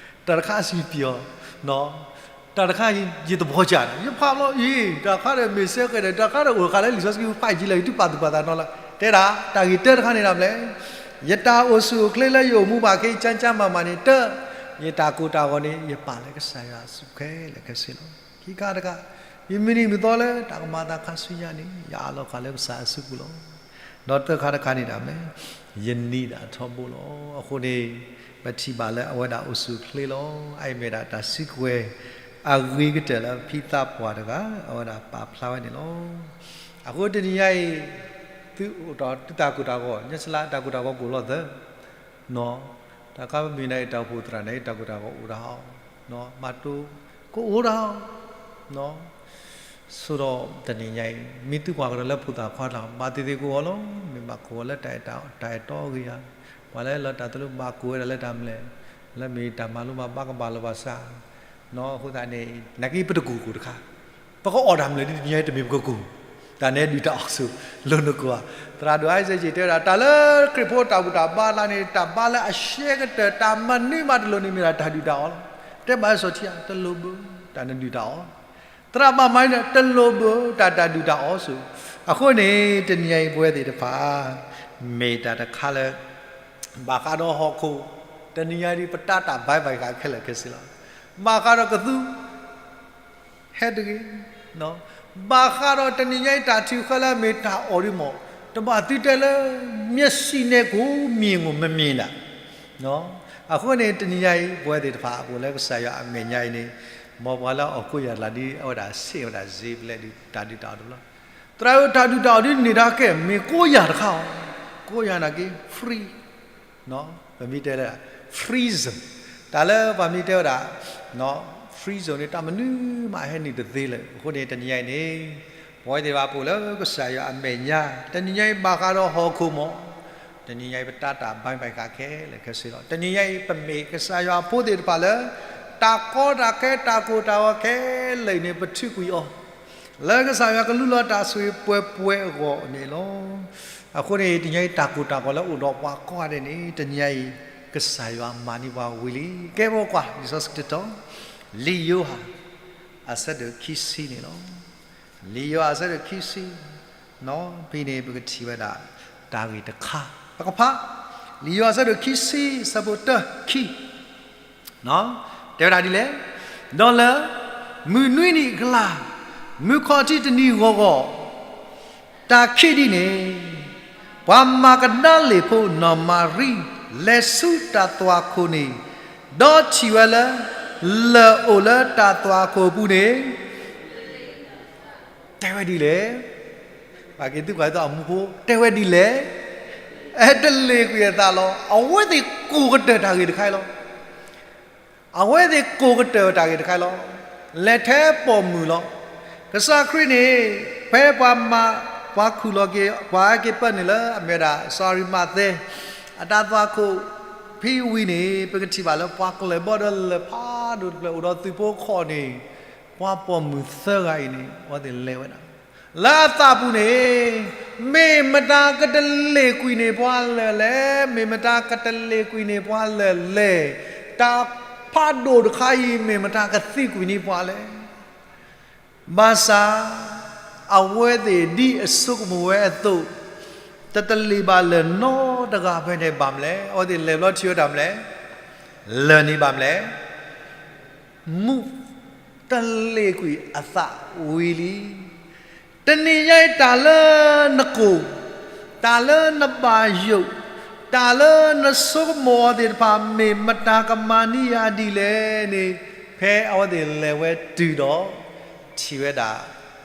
တၢ်တခါအံၤစံးပျီ, တၢ်တခါအံၤ ယသဘီကၢ်န့ၣ် ယဖးဘျီအံၤ တၢ်တခါဒီးမ့ၢ်စဲဃဲဒီး တၢ်တခါဒီးအိၣ်ဃာ်လၢလံာ်စီဆှံဖးယံာ်လၢ ယတုၤပာ်သူၣ်ပာ်သးနီၤလီၤ. တဲဒၣ် တၢ်ဂ့ၢ်တၢတခါန့ၣ်ဒၣ်မနုၤလဲၣ်. ယတၢ်အိၣ်ဆူၣ်အိၣ်ချ့လၢယအိၣ်မူဘၣ်ခဲအံၤ ကၠါကၠါမၤမၤန့ၣ် တၢ, ယတၢ်ကိၢ်တၢ်ဂီၤန့ၣ် ယပာ်လၢကစၢ်ယွၤအစုခဲလၢာ်ခဲဆ့လီၤ. ခံခါတခါ, ယမုၢ်နံၤမုၢ်သီလၢတၢ်ကမၤအသးခါဆူညါန့ၣ် ယအးလီၤဃာ်လၢကစၢ်အစုပူၤလီၤ. ဒီးသၢခါတခါန့ၣ်ဒၣ်မနုၤလဲၣ်, ယနံၤဒၣ်ထီဘိလီၤ. အဃိန့ၣ် ပထံၣ်ဘၣ်လၢအဝဲဒၣ်အိၣ်ဆူၣ်အိၣ်ချ့လီၤ. အအံၤမ့ၢ်ဒၣ်တၢ်စုကဝဲၤ အဂ့ၤကတၢၢ်လၢဖံသးပှၢ်တဂၤ အဝဲဒၣ်ပာ်ဖျါဝဲန့ၣ်လီၤ. အဃိတနံၤညါအံၤ သုအိၣ်ဒီးသုတၢ်ကိၢ်တၢ်ဂီၤ ညါစလါ တၢ်ကိၢ်တၢ်ဂီၤကိၣ်လီၤသၢ နီၤ, တၢ်ခါပမ့ၢ်နၤအံၤ တၢ်အိၣ်ဖှိၣ်သရၣ်န့ၣ် တၢ်ကိၢ်တၢ်ဂီၤအိၣ်ဒၣ်အီၤ, မၤတိၢ် ကအိၣ်ဒၣ်အီၤ, နီၤ. ဆိဒီးတနံၤညါအံၤ မ့ၢ်သုကွၢ်ကဒီးလၢဖိသၣ်ခွါတၢ် ဘၣ်သ့ၣ်သ့ၣ်ကအိၣ်အီၤလီၤ. မ့ၢ်ဘၣ်ကအိၣ်လၢတၢ်အဲၣ်တီအဂ့ၤဧါ, ပှၤလၢလၢတၢ်သလိဘၣ်ကအိၣ်ဝဲဒၣ်လၢတၢ်မနုၤလဲၣ်, လၢမ့ၢ်တၢ်မၤလိဘၣ်ဘၣ်ကဘၣ်လီၤဘၣ်စး, နီၤ. အဃိသတးန့ၣ် နာ်က့ပတကူၣ်ကူၣ်တခါ ပကအီၣ်တၢ်မနုၤလဲၣ် ဒ်တနံၤညါအံၤတမ့ၢ်ပကကူၣ်, တၢ်န့ၣ်ဒုၣ်တၢ်အီၣ်ဆူၣ် လိၤနကိၢ်ဧါ. သရၣ်ဒိၣ်အါစ့ၣ်က့ၤတဲဝဲဒၣ် တၢ်လၢခရံာ်ဖိတၢ်ဘူၣ်တၢ်ဘါလၢန့ၣ် တၢ်ဘါလၢအရှဲကတၢၢ် တၢ်မနုၤမးတလိၣ်န့ၣ်မ့ၢ်ဒၣ်တၢ်ဒုၣ်တၢ်အီၣ်လီၤ. တဲဘၣ်စီၤထံဧါ တလိၣ်ဘၣ် တၢ်နဒုၣ်တၢ်အီၣ်, သရၣ်ဘၣ်မၤန့ၣ် တလိၣ်ဘၣ် တၢ်တၢ်ဒုၣ်တၢ်အီၣ်ဆူၣ်. အဃိန့ၣ် တနံၤညါအံၤပဝဲသ့ၣ်တဖၣ် မ့ၢ်တၢ်တခါလၢ ဘၣ်ဃးဒီးဟီၣ်ခိၣ် တနံၤညါအံၤ ပတၢ်တၢ်ဘါဘၣ်ဃးခဲလၢာ်ခဲဆ့လီၤ. ဘၣ်ဃးဒီးကသူ ဟဲတဂ့ၤ, ဘၣ်ဃးဒီးတနံၤညါအံၤ တၢ်ထုးဃၢလၢအမ့ၢ်တၢ်အီၣ်ဒ်မး တဘၣ်သုတဲလၢ မျက်စိနဲ့ကို မြင်ကိုမမြင်တၢ်, အဃိန့ၣ် တနံၤညါအံၤ ပဝဲသ့ၣ်တဖၣ်အအိၣ်လၢကစၢ်ယွၤအမဲာ်ညါအံၤန့ၣ် မ်ပှၤလၢအီၣ်ကိးယၤလၢဒ်အဝဲဒၣ်စ့ၢ်ဝဲဒၣ်စ့ပလဲဒုးတၢ်ဒုၣ်တၢ်အီၣ်တဘျီ, သရၣ်ဧၢ တၢ်ဒုၣ်တၢ်အီၣ်ဒ်န့ၣ်တၢ်ကဲ မ့ၢ်ကိးယၤတခါအီၤ, ကိးယၤနာ်က့ free ပမ့ၢ်တဲလၢ freedom တၢ်လၢပှၤမ့ၢ်တဲဝဲဒၣ် freedom free zone န့ၣ် တၢ်မနုၤမးဟဲနုာ်တသ့လၢၤ. အဃိန့ၣ် တနံၤညါအံၤန့ၣ် ပဝဲသ့ၣ်တဖၣ်ပအိၣ်လၢကစၢ်ယွၤအမဲာ်ညါ, တနံၤညါအံၤဘၣ်ဃးဒီးဟီၣ်ခိၣ်မး, တနံၤညါအံၤ ပတၢ်တၢ်ဘါဘၣ်ဃးခဲလၢာ်ခဲဆ့လီၤ. တနံၤညါအံၤ ပမ့ၢ်ကစၢ်ယွၤအဖိသ့ၣ်တဖၣ်လၢ တၢ်ကီတၢ်ခဲ တၢ်ကိၢ်တၢ်ဂီၤခဲလၢာ်အံၤန့ၣ် ပထုးကွံာ်အီၤ လၢကစၢ်ယွၤကလူလီၤတၢ်ဆိၣ်ဂ့ၤပှဲၤပှဲၤအဂီၢ်န့ၣ်လီၤ. အဃိန့ၣ် တနံၤညါအံၤ တၢ်ကိၢ်တၢ်ဂီၤလၢအိၣ်ဒီးပှၤကိးဂၤဒဲးန့ၣ် တနံၤညါအံၤ ကစၢ်ယွၤမၤန့ၢ်ပှၤဝံၤလံ. ကဲ ပကွၢ်လံာ်စီဆှံတတီၤ, လံာ်ယိၤဟၣ် အဆၢဒိၣ်ခံဆံန့ၣ်လီၤ. လံာ်ယိၤဟၣ်အဆၢဒိၣ်ခံဆံ, ဖဲန့ၣ် ပကထံၣ်ဝဲဒၣ် တၢ်ဂ့ၢ်တခါ, ပကဖး လံာ်ယိၤဟၣ်အဆၢဒိၣ်ခံဆံ ဆၢဖိတၢ ခံ တဲဝဲဒၣ်ဒ်လဲၣ်, ဒီးလၢ မုၢ်နွံနံၤအကျါ, မုၢ်ခီၣ်ထံးတနံၤဂီၤဂီၤ, တၢ်ခံးဒ်န့ၣ်, ပှၤမၤကဒၤလ့ၣ်ဖိနီၢ်မၤရံ လဲၤဆူတၢ်သွၣ်ခိၣ်န့ၣ်, ဒီးထံၣ်ဝဲလၢ လၢၢ်အိၣ်လၢတၢ်သွၣ်ခိၣ်အပူၤန့ၣ် တဲဝဲဒ်လဲၣ်. ပက့ၤသံကွၢ်အမူဖိ တဲဝဲဒ်လဲၣ်. အဲတလ့ၣ်ကွံာ်အသးလီၤ. အဝဲသ့ၣ်ကိးကတၢၢ်တၢ်ဂ့ၢ်တခါအံၤလီၤ. အဝဲသ့ၣ်ကိးကတၢၢ်တၢ်ဂ့ၢ်တခါအံၤလီၤ. လဲၤထဲပိာ်မုၣ်လီၤ. ကစၢ်ခရံာ်န့ၣ် ဖဲပှၤမၤ ပှၤခူၣ်လီၤက့ၤ ပှၤဟဲက့ၤပၢနုာ်လၢအမ့ၢ်ဝဲဒၣ် စီၤအၤရံမးသဲ အတၢ်သွၣ်ခိၣ်ဖဲဝံၤန့ၣ် ပကထံၣ်ဘၣ်လၢပှၤကလၢၢ်ဘၣ်ဒီးလၢၢ်ဖးဒိၣ်တဖျၢၣ် အိၣ်ဒီးသုးဖိခီၣ်န့ၣ် ပှၤပိာ်မုၣ်သၢဂၤအံၤန့ၣ် အဝဲသ့ၣ်လဲၤဝဲဒၣ် လၢအသးပူၤန့ၣ် မ့ၢ်မတၤကတလ့ၣ်ကွံာ်န့ၢ်ပှၤလၢၢ်လဲၣ်, မ့ၢ်မတၤကတလ့ၣ်ကွံာ်န့ၢ်ပှၤလၢၢ်လဲၣ်, တၢ်ဖးဒိၣ်တခါအံၤ မ့ၢ်မတၤကသံကွံာ်န့ၢ်ပှၤလဲၣ်. ဘၣ်ဆၣ် အဝဲသ့ၣ်ဒ်အဆိကမိၣ်ဝဲအသိး တတလ့ၣ်ဘၣ်လၢၢ်နီတဂၤဖဲန့ၣ်ဘၣ်မလဲၣ်. အဝဲသ့ၣ်လဲၤဘျီထံၣ်ဝဲတၢ်မလဲၣ်, လၢၢ်န့ၣ်ဘၣ်မလဲၣ် မူ တလ့ၣ်ကွံာ်အသးဝံၤလံ. တနံၤညါအံၤတၢ်လၢနကိၢ်, တၢ်လၢနဘၣ်ယိၣ်, တၢ်လၢနဆိကမိၣ်အီၤသ့ၣ်တဖၣ် မ့ၢ်မတၤကမၤန့ၢ်ယၤဒ်လဲၣ်န့ၣ် ဖဲအဝဲသ့ၣ်လဲၤဝဲတုၤဒီး ထံၣ်ဝဲဒၣ်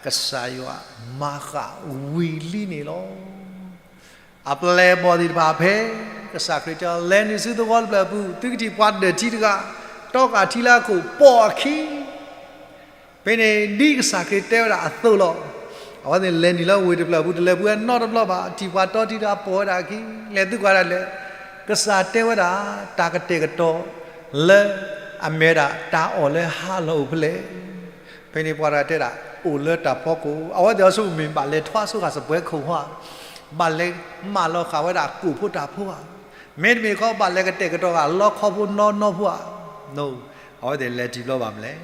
ကစၢ်ယွၤမၤဃၣ်ဝံၤလံန့ၣ်လီၤ. အပျဲၢ်အဘီၣ်သ့ၣ်တဖၣ်ဖဲ ကစၢ်ခရံာ်တဲ လဲၤနုာ်ဆူသဝီတဖျၢၣ်အပူၤ သုကထံၣ်ပှၤဒၢၣ်ထံတဂၤ တီဃာ်ထံလၢအခိၣ်ပိာ်အခံ ဖဲန့ၣ်ဒ်ကစၢ်ခရံာ်တဲဝဲဒၣ်အသိးလီၤ. အဝဲသ့ၣ်လဲၤနုာ်လၢဝ့ၢ်တဖျၢၣ်အပူၤ တလဲၤပူၤဝဲနီတဘျီဘၣ် ထံၣ်ပှၤတီထံတဂၤပိာ်ဝဲဒၣ်အခံ လဲၤသုကွၢ်ဒၣ်လဲာ် ကစၢ်တဲဝဲဒၣ် တၢ်ကတဲာ်ကတီၤလၢ အမ့ၢ်ဝဲဒၣ်တၢ်အီၣ်လၢဟါလီၤအိၣ်ဖဲလဲၣ်. ဖဲန့ၣ်ပှၤတဂၤတဲဒၣ် အိၣ်လၢတၢ်ဖီခိၣ် အဝဲသ့ၣ်အီၤဆိကမိၣ်မ့ၢ်ဘၣ်လဲၤထွါဆိဃာ်စပွဲခိၣ်ဧါ, ဘၣ်လဲၤမၢလီၤဃာ်ဝဲဒၣ်ကိၣ်ဖိတၢ်ဖိဧါ, မ့တမ့ၢ်ခီဘၣ်လဲၤကတဲာ်ကတီၤဃာ်လီခီဖိနီနီဖိဧါ. အဝဲသ့ၣ်လဲၤထံၣ်ဘျီဘၣ်မလဲၣ်,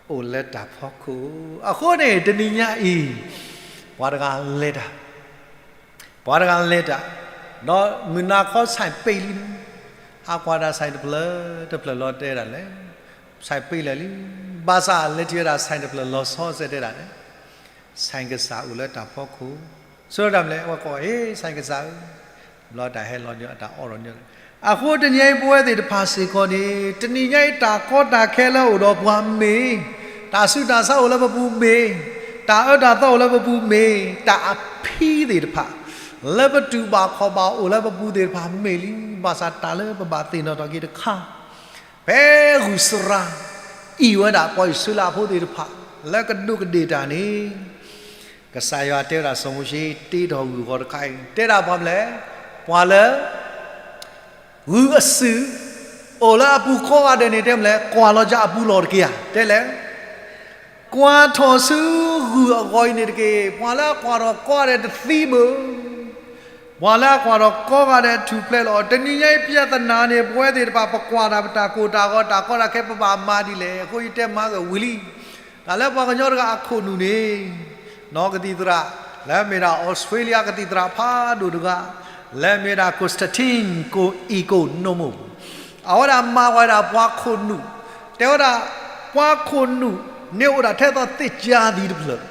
အိၣ်လၢတၢ်ဖီခိၣ်. အဃိန့ၣ် တနံၤညါအံၤ ပှၤတဂၤလဲၤတၢ် ပှၤတဂၤလဲၤတၢ် ဒီးမုၢ်နၤခီ ဆိုင် ပိတ်လံန့ၣ် ဟးကွၢ်တၢ် ဆိုင် တဖျၢၣ်တဖျၢၣ်လီၤတဲဒၣ်လဲာ် ဆိုင် ပိတ်လံလံ. ဘၣ်ဆၣ်လဲၤထံၣ်ဝဲဒၣ် ဆိုင် တဖျၢၣ်လီၤဆီစဲးတဲဒၣ်လဲာ် ဆိုင် ကစၢ်အိၣ်လၢတၢ်ဖီခိၣ်. ဆိတၢ်မလဲၣ် အဝဲကိး ဟ့ ဆိုင် ကစၢ်ဧၢ ဘျီတၢ်ဟဲလီၤညီ အတၢ်အီၣ်ဒီးညီ. အဃိတနံၤညါအံၤပဝဲသ့ၣ်တဖၣ်စ့ၢ်ကီးန့ၣ် တနံၤညါအံၤ တၢ်ကီတၢ်ခဲလၢအိၣ်ဒီးပှၤမ့ၢ်, တၢ်ဆူးတၢ်ဆါအိၣ်လၢပပူၤမ့ၢ်, တၢ်အၢတၢ်သီအိၣ်လၢပပူၤမ့ၢ်, တၢ်အဖံးသ့ၣ်တဖၣ် လၢပတူၢ်ဘၣ်ခီၣ်ဘၣ်အိၣ်လၢပပူၤသ့ၣ်တဖၣ်မ့ၢ်လံ. ဘၣ်ဆၣ်တၢ်လၢပဘၣ်သ့ၣ်နီၣ်ထီၣ်က့ၤတခါ ဖဲဂုၢ်စရါ အံၣ်ဝဲဒၣ်ပှၤအံၣ်စရ့လးဖိသ့ၣ်တဖၣ် လၢကဒူးကဒ့ၣ်တၢ်န့ၣ် ကစၢ်ယွၤတဲဝဲဒၣ်စီၤမိၤၡ့ တ့ထီၣ်ဂုၢ်အဂီၤတခါအံၤ တဲဒၣ်ပှၤမလဲၣ်, ပှၤလၢ ဂုၢ်အစုၣ် အိၣ်လၢအပူၤကိးဂၤဒဲးန့ၣ် တဲမလဲၣ်, ကွၢ်လီၤကၢ်အပူၤလီၢ်တက့ၢ်ဧါ, တဲလဲၣ် ကွၢ်ထီၣ်ဆူဂုၢ်အဂီၤအံၤန့ၣ်တက့ၢ်. ပှၤလၢအကွၢ်ထီၣ်ကိးဂၤဒဲးတသံဘၣ်. ပှၤလၢအကွၢ်ထီၣ်ကိးဂၤဒဲးထူၣ်ဖျဲးလီၤ. တနံၤညါအံၤ ပြဿနာ န့ၣ် ပဝဲသ့ၣ်တဖၣ် ပကွၢ်တၢ် ပတၢ်ကိၢ်တၢ်ဂီၤ တၢ်ကီတၢ်ခဲ ပဘၣ်မၤဒ်လဲၣ်. အဃိယတဲမၤက့ၤဝံၤလံ တၢ်လၢပှၤကညီတဂၤအခိၣ်နူာ်န့ၣ် နီၢ်ကသံၣ်သရၣ် လၢအမ့ၢ်ဒၣ် Australia ကသံၣ်သရၣ်ဖးဒိၣ်တဂၤ လၢအမ့ၢ်ဒၣ် Constantine Economou အဝဲဒၣ်မၤဝဲဒၣ်ပှၤခိၣ်နူာ် တဲဝဲဒၣ် ပှၤခိၣ်နူာ်န့ၣ်အိၣ်ဒၣ်ထဲသိးသ့ၣ်ကၢသံတဖျၢၣ်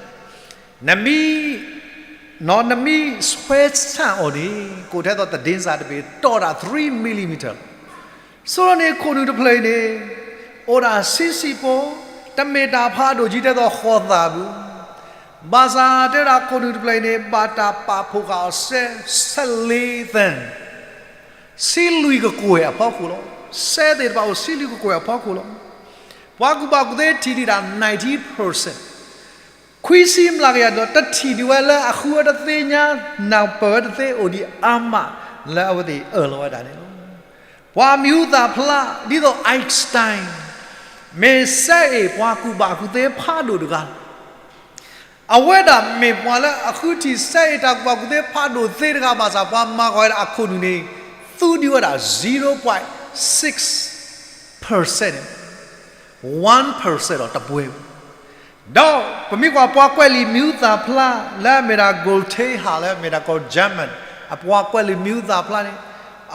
နမ့ၢ် နမ့ၢ်ဆွဲဆန့်အီၤန့ၣ် ကိးထဲသိးသဒ့စၢ်တဘ့ၣ် တီၢ်ဒၣ် three millimeter ဆိန့ၣ်ခိၣ်နူာ်တဖျၢၣ်အံၤန့ၣ် အိၣ်ဒၣ်ဆံးဆံးဖိ တမ့ၢ်တၢ်ဖးဒိၣ်ကံထဲသိးဃီၤသၣ်ဘၣ်. ဘၣ်ဆၣ်တဲဒၣ်ခိၣ်နူာ်တဖျၢၣ်အံၤန့ၣ် ဘၣ်တၢ်ပာ်ဖှိၣ်ဃာ်အီၤစဲး ဆဲးလ့သၢၣ် ဆံလွံၢ်ကကွဲၢ်အဖီခိၣ်လီၤ. စဲးသ့ၣ်တဖၣ်အိၣ်ဆံလွံၢ်ကကွဲၢ်အဖီခိၣ်လီၤ. ပှၤကူၣ်ဘၣ်ကူၣ်သ့ထံၣ်ဒံးတၢ် ninety percent, ခွံဆံမျးကယၤဒီး တထံၣ်ဒံးဝဲလၢအဃုဝဲတသ့ညါ, နၢ်ပၢၢ်ဝဲတသ့ အိၣ်ဒံးအါမးလၢအဝဲသ့ၣ်အၢၣ်လီၤဝဲဒၣ်န့ၣ်လီၤ. ပှၤမံၤဟူသၣ်ဖျါ ဒ်သိး Einstein မ့ၢ်စဲအ့ၣ်ပှၤကူၣ်ဘၣ်ကူၣ်သ့ဖးဒိၣ်တဂၤလီၤ. အဝဲဒၣ်မ့ၢ်ပှၤလၢအဃုထံၣ်စဲအ့ၣ်တၢ်ကူၣ်ဘၣ်ကူၣ်သ့ဖးဒိၣ်သ့တဂၤဘၣ်ဆၣ် ပှၤမၤဂီၤဝဲဒၣ်အခိၣ်နူာ်န့ၣ် သူဒံးဝဲဒၣ် zero point six percent, one percent ဒီးတပှဲၤဘၣ်. ဒီးပမ့ၢ်ကွၢ်ပှၤကွဲးလံာ်မံၤဟူသၣ်ဖျါ လၢအမ့ၢ်ဒၣ် Voltaire လၢအမ့ၢ်ဒၣ်ကီၢ် German အပှၤကွဲးလံာ်မံၤဟူသၣ်ဖျါန့ၣ်,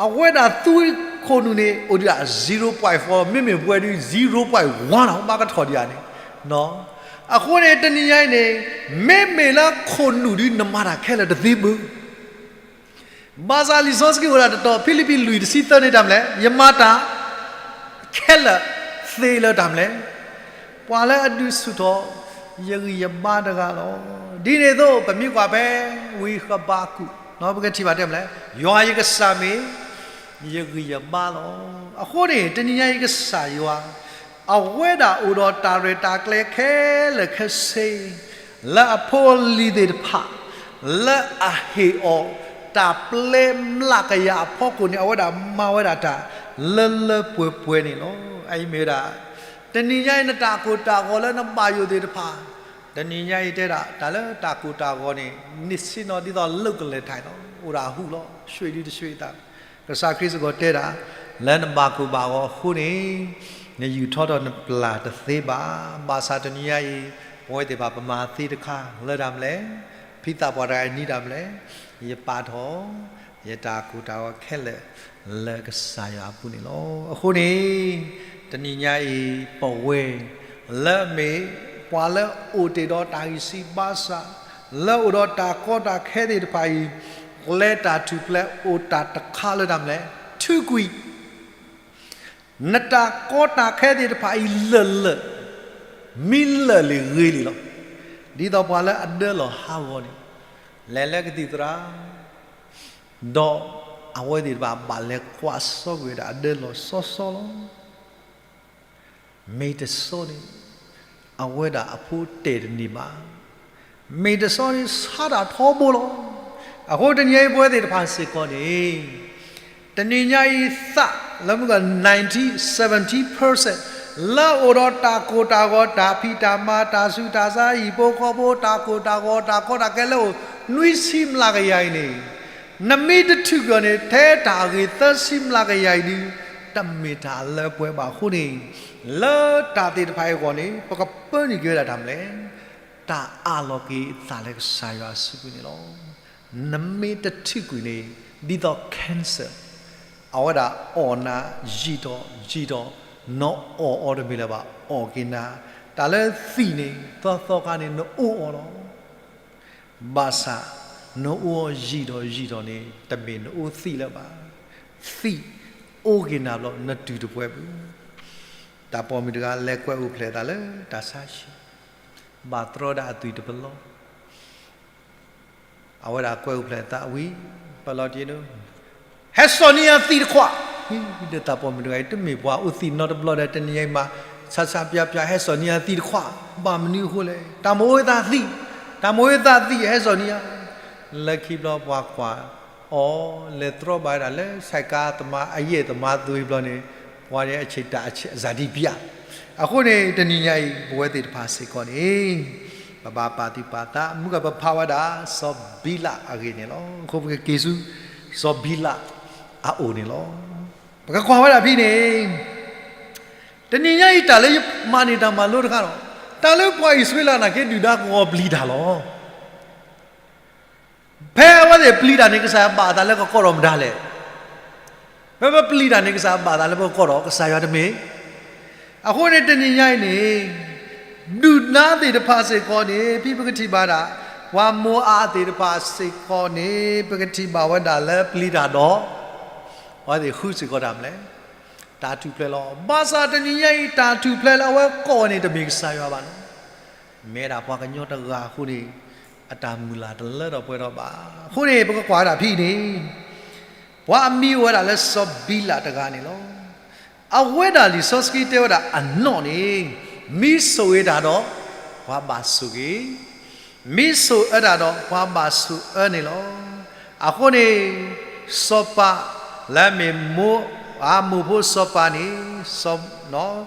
အဝဲဒၣ်သူခိၣ်နူာ်န့ၣ် အိၣ်ဒံးဒၣ် zero point four, မ့မ့ၢ်ပှဲၤဒံး zero point one လီၤ, ဘၣ်ကထီၣ်ဒံးဧါန့ၣ်. အဃိန့ၣ် တနံၤညါအံၤန့ၣ် မ့မ့ၢ်လၢခိၣ်နူာ်ဒုး နမၤတၢ်ခဲလၢာ်တသ့ဘၣ်. ဘၣ်ဆၣ်လံာ်စီဆှံအိၣ်ဒၣ်တတီၤ ဖံလံးပံးလွံၢ်တဆံသၢန့ၣ် တၢ်မနုၤလဲၣ်, ယမၤတၢ် ခဲလၢာ်သ့လၢတၢ်မနုၤလဲၣ်, ပှၤလၢအဒုးဆူၣ်ထီၣ် ယဂံၢ်ယဘါတဂၤလီၤ. ဒ်န့ၣ်အသိး ပမ့ၢ်ကွၢ်ဖဲ ဝံဟဘးကူာ် ပကထံၣ်ဘၣ်တဲမနုၤလဲၣ်, ယွၤယကစၢ်မ့ၢ် ယဂံၢ်ယဘါလီၤ. အဃိန့ၣ် တနံၤညါအံၤကစၢ်ယွၤ အဝဲဒၣ်အိၣ်ဒီးတၢ်ရဲၣ်တၢ်ကျဲၤခဲလၢာ်ခဲဆ့ လၢအဖိအလံၤသ့ၣ်တဖၣ် လၢအဟ့ၣ်အီၤ တၢ်ပျဲမျးကယၤအဖီခိၣ်န့ၣ် အဝဲဒၣ်မၤဝဲဒၣ်တၢ်လၢလၢပှဲၤပှဲၤန့ၣ်လီၤ. အအံၤမ့ၢ်ဝဲဒၣ် တနံၤညါအံၤ နတၢ်ကိၢ်တၢ်ဂီၤလၢနဘၣ်ယိၣ်သ့ၣ်တဖၣ်, တနံၤညါအံၤတဲဒၣ် တၢ်လၢတၢ်ကိၢ်တၢ်ဂီၤန့ၣ် န့ၢ်ဆ့ၣ်နီၤဒ်သိး လိာ်ကလဲၤထၢၣ်လီၤ, အိၣ်ဒၣ်အဟူလီၤ, ရွှေ့ဒုတရွှေ့သး ကစၢ်ခရံာ်စ့ၢ်ကီးတဲဒၣ် လၢနဘၣ်ကိၢ်ဘၣ်ဂီၤအဃိန့ၣ် နယူာ်ထီၣ်ထီၣ်နပျၢ်တသ့ဘၣ်. ဘၣ်ဆၣ်တနံၤညါအံၤ ပဝဲသ့ၣ်တဖၣ်ပမၤသ့တခါလၢတၢ်မနုၤလဲၣ်, ဖံသးပှၢ်တဂၤအံၤန့ၣ်တၢ်မနုၤလဲၣ်, ယပာ်ထီၣ် ယတၢ်ကိၢ်တၢ်ဂီၤခဲလၢာ်လၢကစၢ်ယွၤအပူၤန့ၣ်လီၤ. အဃိန့ၣ် တနံၤညါအံၤ ပဝဲ လၢအမ့ၢ်ပှၤလၢအိၣ်တ့ၢ်ဒီးတၢ်ဂံၢ်စၢ်ဘါစၢ်, လၢအိၣ်ဒီးတၢ်ကီတၢ်ခဲသ့ၣ်တဖၣ်အံၤ, ကျဲတၢ်ထူၣ်ဖျဲးအိၣ်တ့ၢ်တခါလၢတၢ်မနုၤလဲၣ်, ထုးကွံာ် နတၢ်ကီတၢ်ခဲသ့ၣ်တဖၣ်အံၤလၢာ်လၢာ်, မ့ၢ်လၢာ်လံဂ့ၤလံလီၤ. ဒ်သိးပှၤလၢအဒၢလီၤဟးဂီၤန့ၣ် လဲၤလၢကသံၣ်သရၣ်, ဒီးအဝဲသ့ၣ်တဖၣ်ဘၣ်လဲၤကွၢ်စိကွံာ်ဝဲဒၣ်အဒၢလီၤဆီဆီလီၤ. မ့ၢ်တဆီန့ၣ် အဝဲဒၣ်အဖိတဲာ်တန့ၢ်ဘၣ်. မ့ၢ်တဆီန့ၣ် ဆါတၢ်ထီဘိလီၤ. အဃိတနံၤအံၤပဝဲသ့ၣ်တဖၣ်စ့ၢ်ကီးန့ၣ် တနံၤညါအံၤသးလၢမုၢ်ဂီၤ ninety, seventy percent လၢအိၣ်ဒီးတၢ်ကိၢ်တၢ်ဂီၤ တၢ်ဖံးတၢ်မၤ တၢ်ဆူးတၢ်ဆါ ဟံၣ်ဖိဃီဖိ တၢ်ကိၢ်တၢ်ဂီၤ တၢ်ကီတၢ်ခဲလၢအိၣ် နွံဆံမျးကယၤအံၤန့ၣ် နမ့ၢ်တထုးကွံာ်အီၤန့ၣ် ထဲတၢ်အဂ့ၤသၢဆံမျးကယၤအံၤဒုး တမ့ၢ်တၢ်လၢပှဲၤဘၣ်အဃိန့ၣ် လၢတၢ်သ့ၣ်တဖၣ်အံၤအဂီၢ်န့ၣ် ပကပၢနုာ်က့ၤဝဲဒၣ်တၢ်မနုၤလဲၣ်, တၢ်အးလီၤက့ၤသးလၢကစၢ်ယွၤအစုပူၤန့ၣ်လီၤ. နမ့ၢ်တထုးကွံာ်န့ၣ် ဒ်သိး cancer အဝဲဒၣ်အီၣ်နၤ ယံာ်ထီၣ်ယံာ်ထီၣ် နအီၣ်အီၤတမ့ၢ်လၢၤဘၣ် အီၣ်က့ၤနၤ, တၢ်လၢသံၣ်န့ၣ် သီသီခါန့ၣ် နအိၣ်အီၤလီၤ. ဘၣ်ဆၣ် နအိၣ်ယံာ်ဒီးယံာ်ဒီးန့ၣ် တမ့ၢ်နအိၣ်သံၣ်လၢၤဘၣ်. သံၣ်အိၣ်က့ၤနၤဘျီ နတုၤတပှဲၤဘၣ်. တၢ်ပိာ်မုၣ်တဂၤလဲၤကွဲးအိၣ်ဖျဲၣ်သးလၢတၢ်ဆါဟံၣ်, ဘၣ်တြီဒၣ်အသွံၣ်တပလီၢ် အဝဲဒၣ်ကွဲးအိၣ်ဖျဲၣ်သးဝံၤ ပလီၢ်တံၢ်န့ၣ် ဟဲစိာ်န့ၢ်ယၤသံၣ်တခွး, ဒီးတၢ်ပိာ်မုၣ်တဂၤအံၤ တမ့ၢ်ပှၤအိၣ်သံၣ်နီတဘျီဒီး တနံၤညါအံၤမး ဆါဆါပၠါပၠါ ဟဲစိာ်န့ၢ်ယၤသံၣ်တခွး, ဘၣ်မနုၤအဃိလဲၣ်, တၢ်မ့ၢ်အိၣ်သးသံၣ်, တၢ်မ့ၢ်အိၣ်သးသံၣ် ဟဲစိာ်န့ၢ်ယၤ, လၢခံဘျီပှၤကွၢ်အီၤ လဲၤတြီဘၣ်ဝဲဒၣ်လၢ ဆဲးကါသမါ အယဲၢ်သမါသွံၣ်ဘျီန့ၣ် ပှၤန့ၣ်အဆံးတၢ်အဆံးအစၢ်ဒံးပျၢ်, အဃိန့ၣ် တနံၤညါအံၤ ပဝဲသ့ၣ်တဖၣ်စ့ၢ်ကီးန့ၣ် ပဘၣ်ပာ်သူၣ်ပာ်သး မုၢ်ကပဖးဝဲဒၣ် စီၤဘံလးအဂ့ၢ်န့ၣ်လီၤ. အဃိပကက့ၤဆူ စီၤဘံလးအအိၣ်န့ၣ်လီၤ. ပကကွၢ်ဝဲဒၣ်ဖဲန့ၣ် တနံၤညါအံၤတၢ်လၢယမၤန့ၢ်တၢ်မၤလိတခါဒီး တၢ်လၢပှၤအံၣ်စရ့လးနာ်က့ဒုၣ်ဒါကဝီၤပျံၤတၢ်လီၤ. ဖဲအဝဲသ့ၣ်ပျံၤတၢ်န့ၣ် ကစၢ်ယွၤဘၣ်အသးလၢကကိးထီၣ်မတၤလဲၣ်. ဖဲပပျံၤတၢ်န့ၣ် ကစၢ်ယွၤဘၣ်သးလၢပကကိးထီၣ် ကစၢ်ယွၤတမ့ၢ်. အဃိန့ၣ် တနံၤညါအံၤန့ၣ် ဒုၣ်ဒါသ့ၣ်တဖၣ်စ့ၢ်ကီးန့ၣ် ဖဲပကထံၣ်ဘၣ်ဒၣ် ပှၤမိၤအၤသ့ၣ်တဖၣ်စ့ၢ်ကီးန့ၣ် ပကထံၣ်ဘၣ်ဝဲဒၣ်လၢပျံၤတၢ်ဒီး အဝဲသ့ၣ်ဃုစ့ၢ်ကီးတၢ်မနုၤလဲၣ်, တၢ်ထူၣ်ဖျဲးလီၤ. ဘၣ်ဆၣ်တနံၤညါအံၤ တၢ်ထူၣ်ဖျဲးလၢအဝဲကိးန့ၣ် တမ့ၢ်ကစၢ်ယွၤဘၣ်လီၤ. မ့ၢ်ဒၣ်ပှၤကညီတဂၤအဃိန့ၣ် အတၢ်မုၢ်လၢ်တလၢထီၣ်ပှဲၤထီၣ်ဘၣ်. အဃိန့ၣ် ပကကွၢ်ဝဲဒၣ်ဖဲအံၤန့ၣ် ပှၤအမံၤအိၣ်ဝဲဒၣ်လၢစီၤဘံလးတဂၤန့ၣ်လီၤ. အဝဲဒၣ်လံာ်စီဆှံတဲဝဲဒၣ်အနီၢ်န့ၣ်, မ့ၢ်ဆိၣ်ဂ့ၤတၢ်ဒီး ပှၤဘၣ်ဆိၣ်ဂ့ၤ, မ့ၢ်ဆိၣ်အၢတၢ်ဒီး ပှၤဘၣ်ဆိၣ်အၢန့ၣ်လီၤ. အဃိန့ၣ် စီၤပၤ လၢအမ့ၢ်မိၤအၤမိၣ်ဖိစီၤပၤန့ၣ်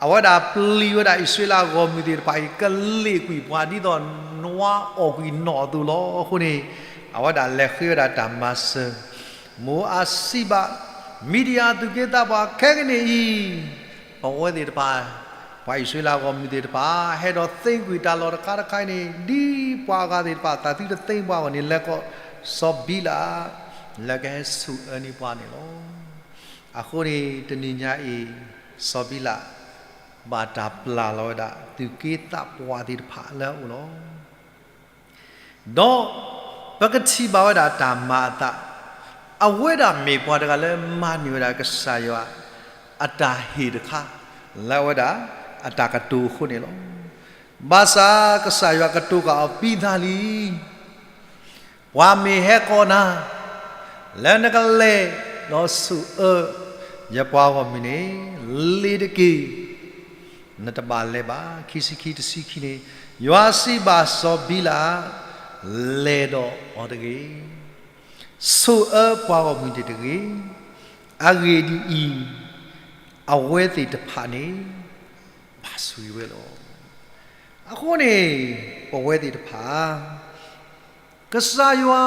အဝဲဒၣ်ပျံၤဝဲဒၣ်အံၣ်စရ့လးအဂီၢ်မုၢ်သ့ၣ်တဖၣ်အံၤ ကလ့ၣ်ကွံာ်ပှၤဒ်သိးနွါအီၣ်ကွံာ်နီၣ်အသိးလီၤ. အဃိန့ၣ် အဝဲဒၣ်လဲၤဃ့ဝဲဒၣ်တၢ်မၤစၢၤ မိၤအၤစံးဘၣ် မံၤဒယၣ်အသူၣ်က့သးပှၢ်ခဲကနံၣ်အံၤ, ပဝဲသ့ၣ်တဖၣ် ပှၤအံၣ်စရ့လးအဂီၢ်မုၢ်သ့ၣ်တဖၣ် ဟဲဒီးသ့ကွံာ်တၢ်လီၢ်တခါတခါအံၤန့ၣ် ဒ်ပှၤအဂၤသ့ၣ်တဖၣ် သးသံတသ့ပှၤအဂီၢ်န့ၣ် လဲၤကိး စီၤဘံလး လၢကဟဲဆိၣ်အၢန့ၢ်ပှၤန့ၣ်လီၤ. အဃိန့ၣ် တနံၤညါအံၤ စီၤဘံလး ဘၣ်တၢ်ပျၢ်လီၤဝဲဒၣ် သူၣ်က့သးပှၢ်သ့ၣ်တဖၣ်လၢအအိၣ်လီၤ. ဒီးပကထံၣ်ဘၣ်ဝဲဒၣ်တၢ်မၤအသး, အဝဲဒၣ်မ့ၢ်ပှၤတဂၤလၢမၤန့ၢ်ဝဲဒၣ်ကစၢ်ယွၤ အတၢ်ဟ့ၣ်တခါ လၢအဝဲဒၣ်အတၢ်ကတိၤအဃိန့ၣ်လီၤ. ဘၣ်ဆၣ်ကစၢ်ယွၤကတိၤဃာ်အီၤ ပြီးသာလျှင်, ပှၤမ့ၢ်ဟဲကိးနၤ လၢနကလဲၤဒီးဆိၣ်အၢ ယပှၤဂီၢ်မုၢ်န့ၣ် လ့ၤတက့ၢ်. နတဘၣ်လဲၤဘၣ်. ခံဆံခံ တဆံခံန့ၣ်, ယွၤစံးဘၣ်စီၤဘံလး, လဲၤဒီးအီၤတဂ့ၤ, ဆိၣ်အၢပှၤဂီၢ်မုၢ်န့ၣ်တဂ့ၤ. အဂ့ၢ်ဒ်အံၤ, အဝဲသ့ၣ်တဖၣ်န့ၣ် ဘၣ်ဆိၣ်ဂ့ၤဝဲလီၤ. အဃိန့ၣ် ပဝဲသ့ၣ်တဖၣ် ကစၢ်ယွၤ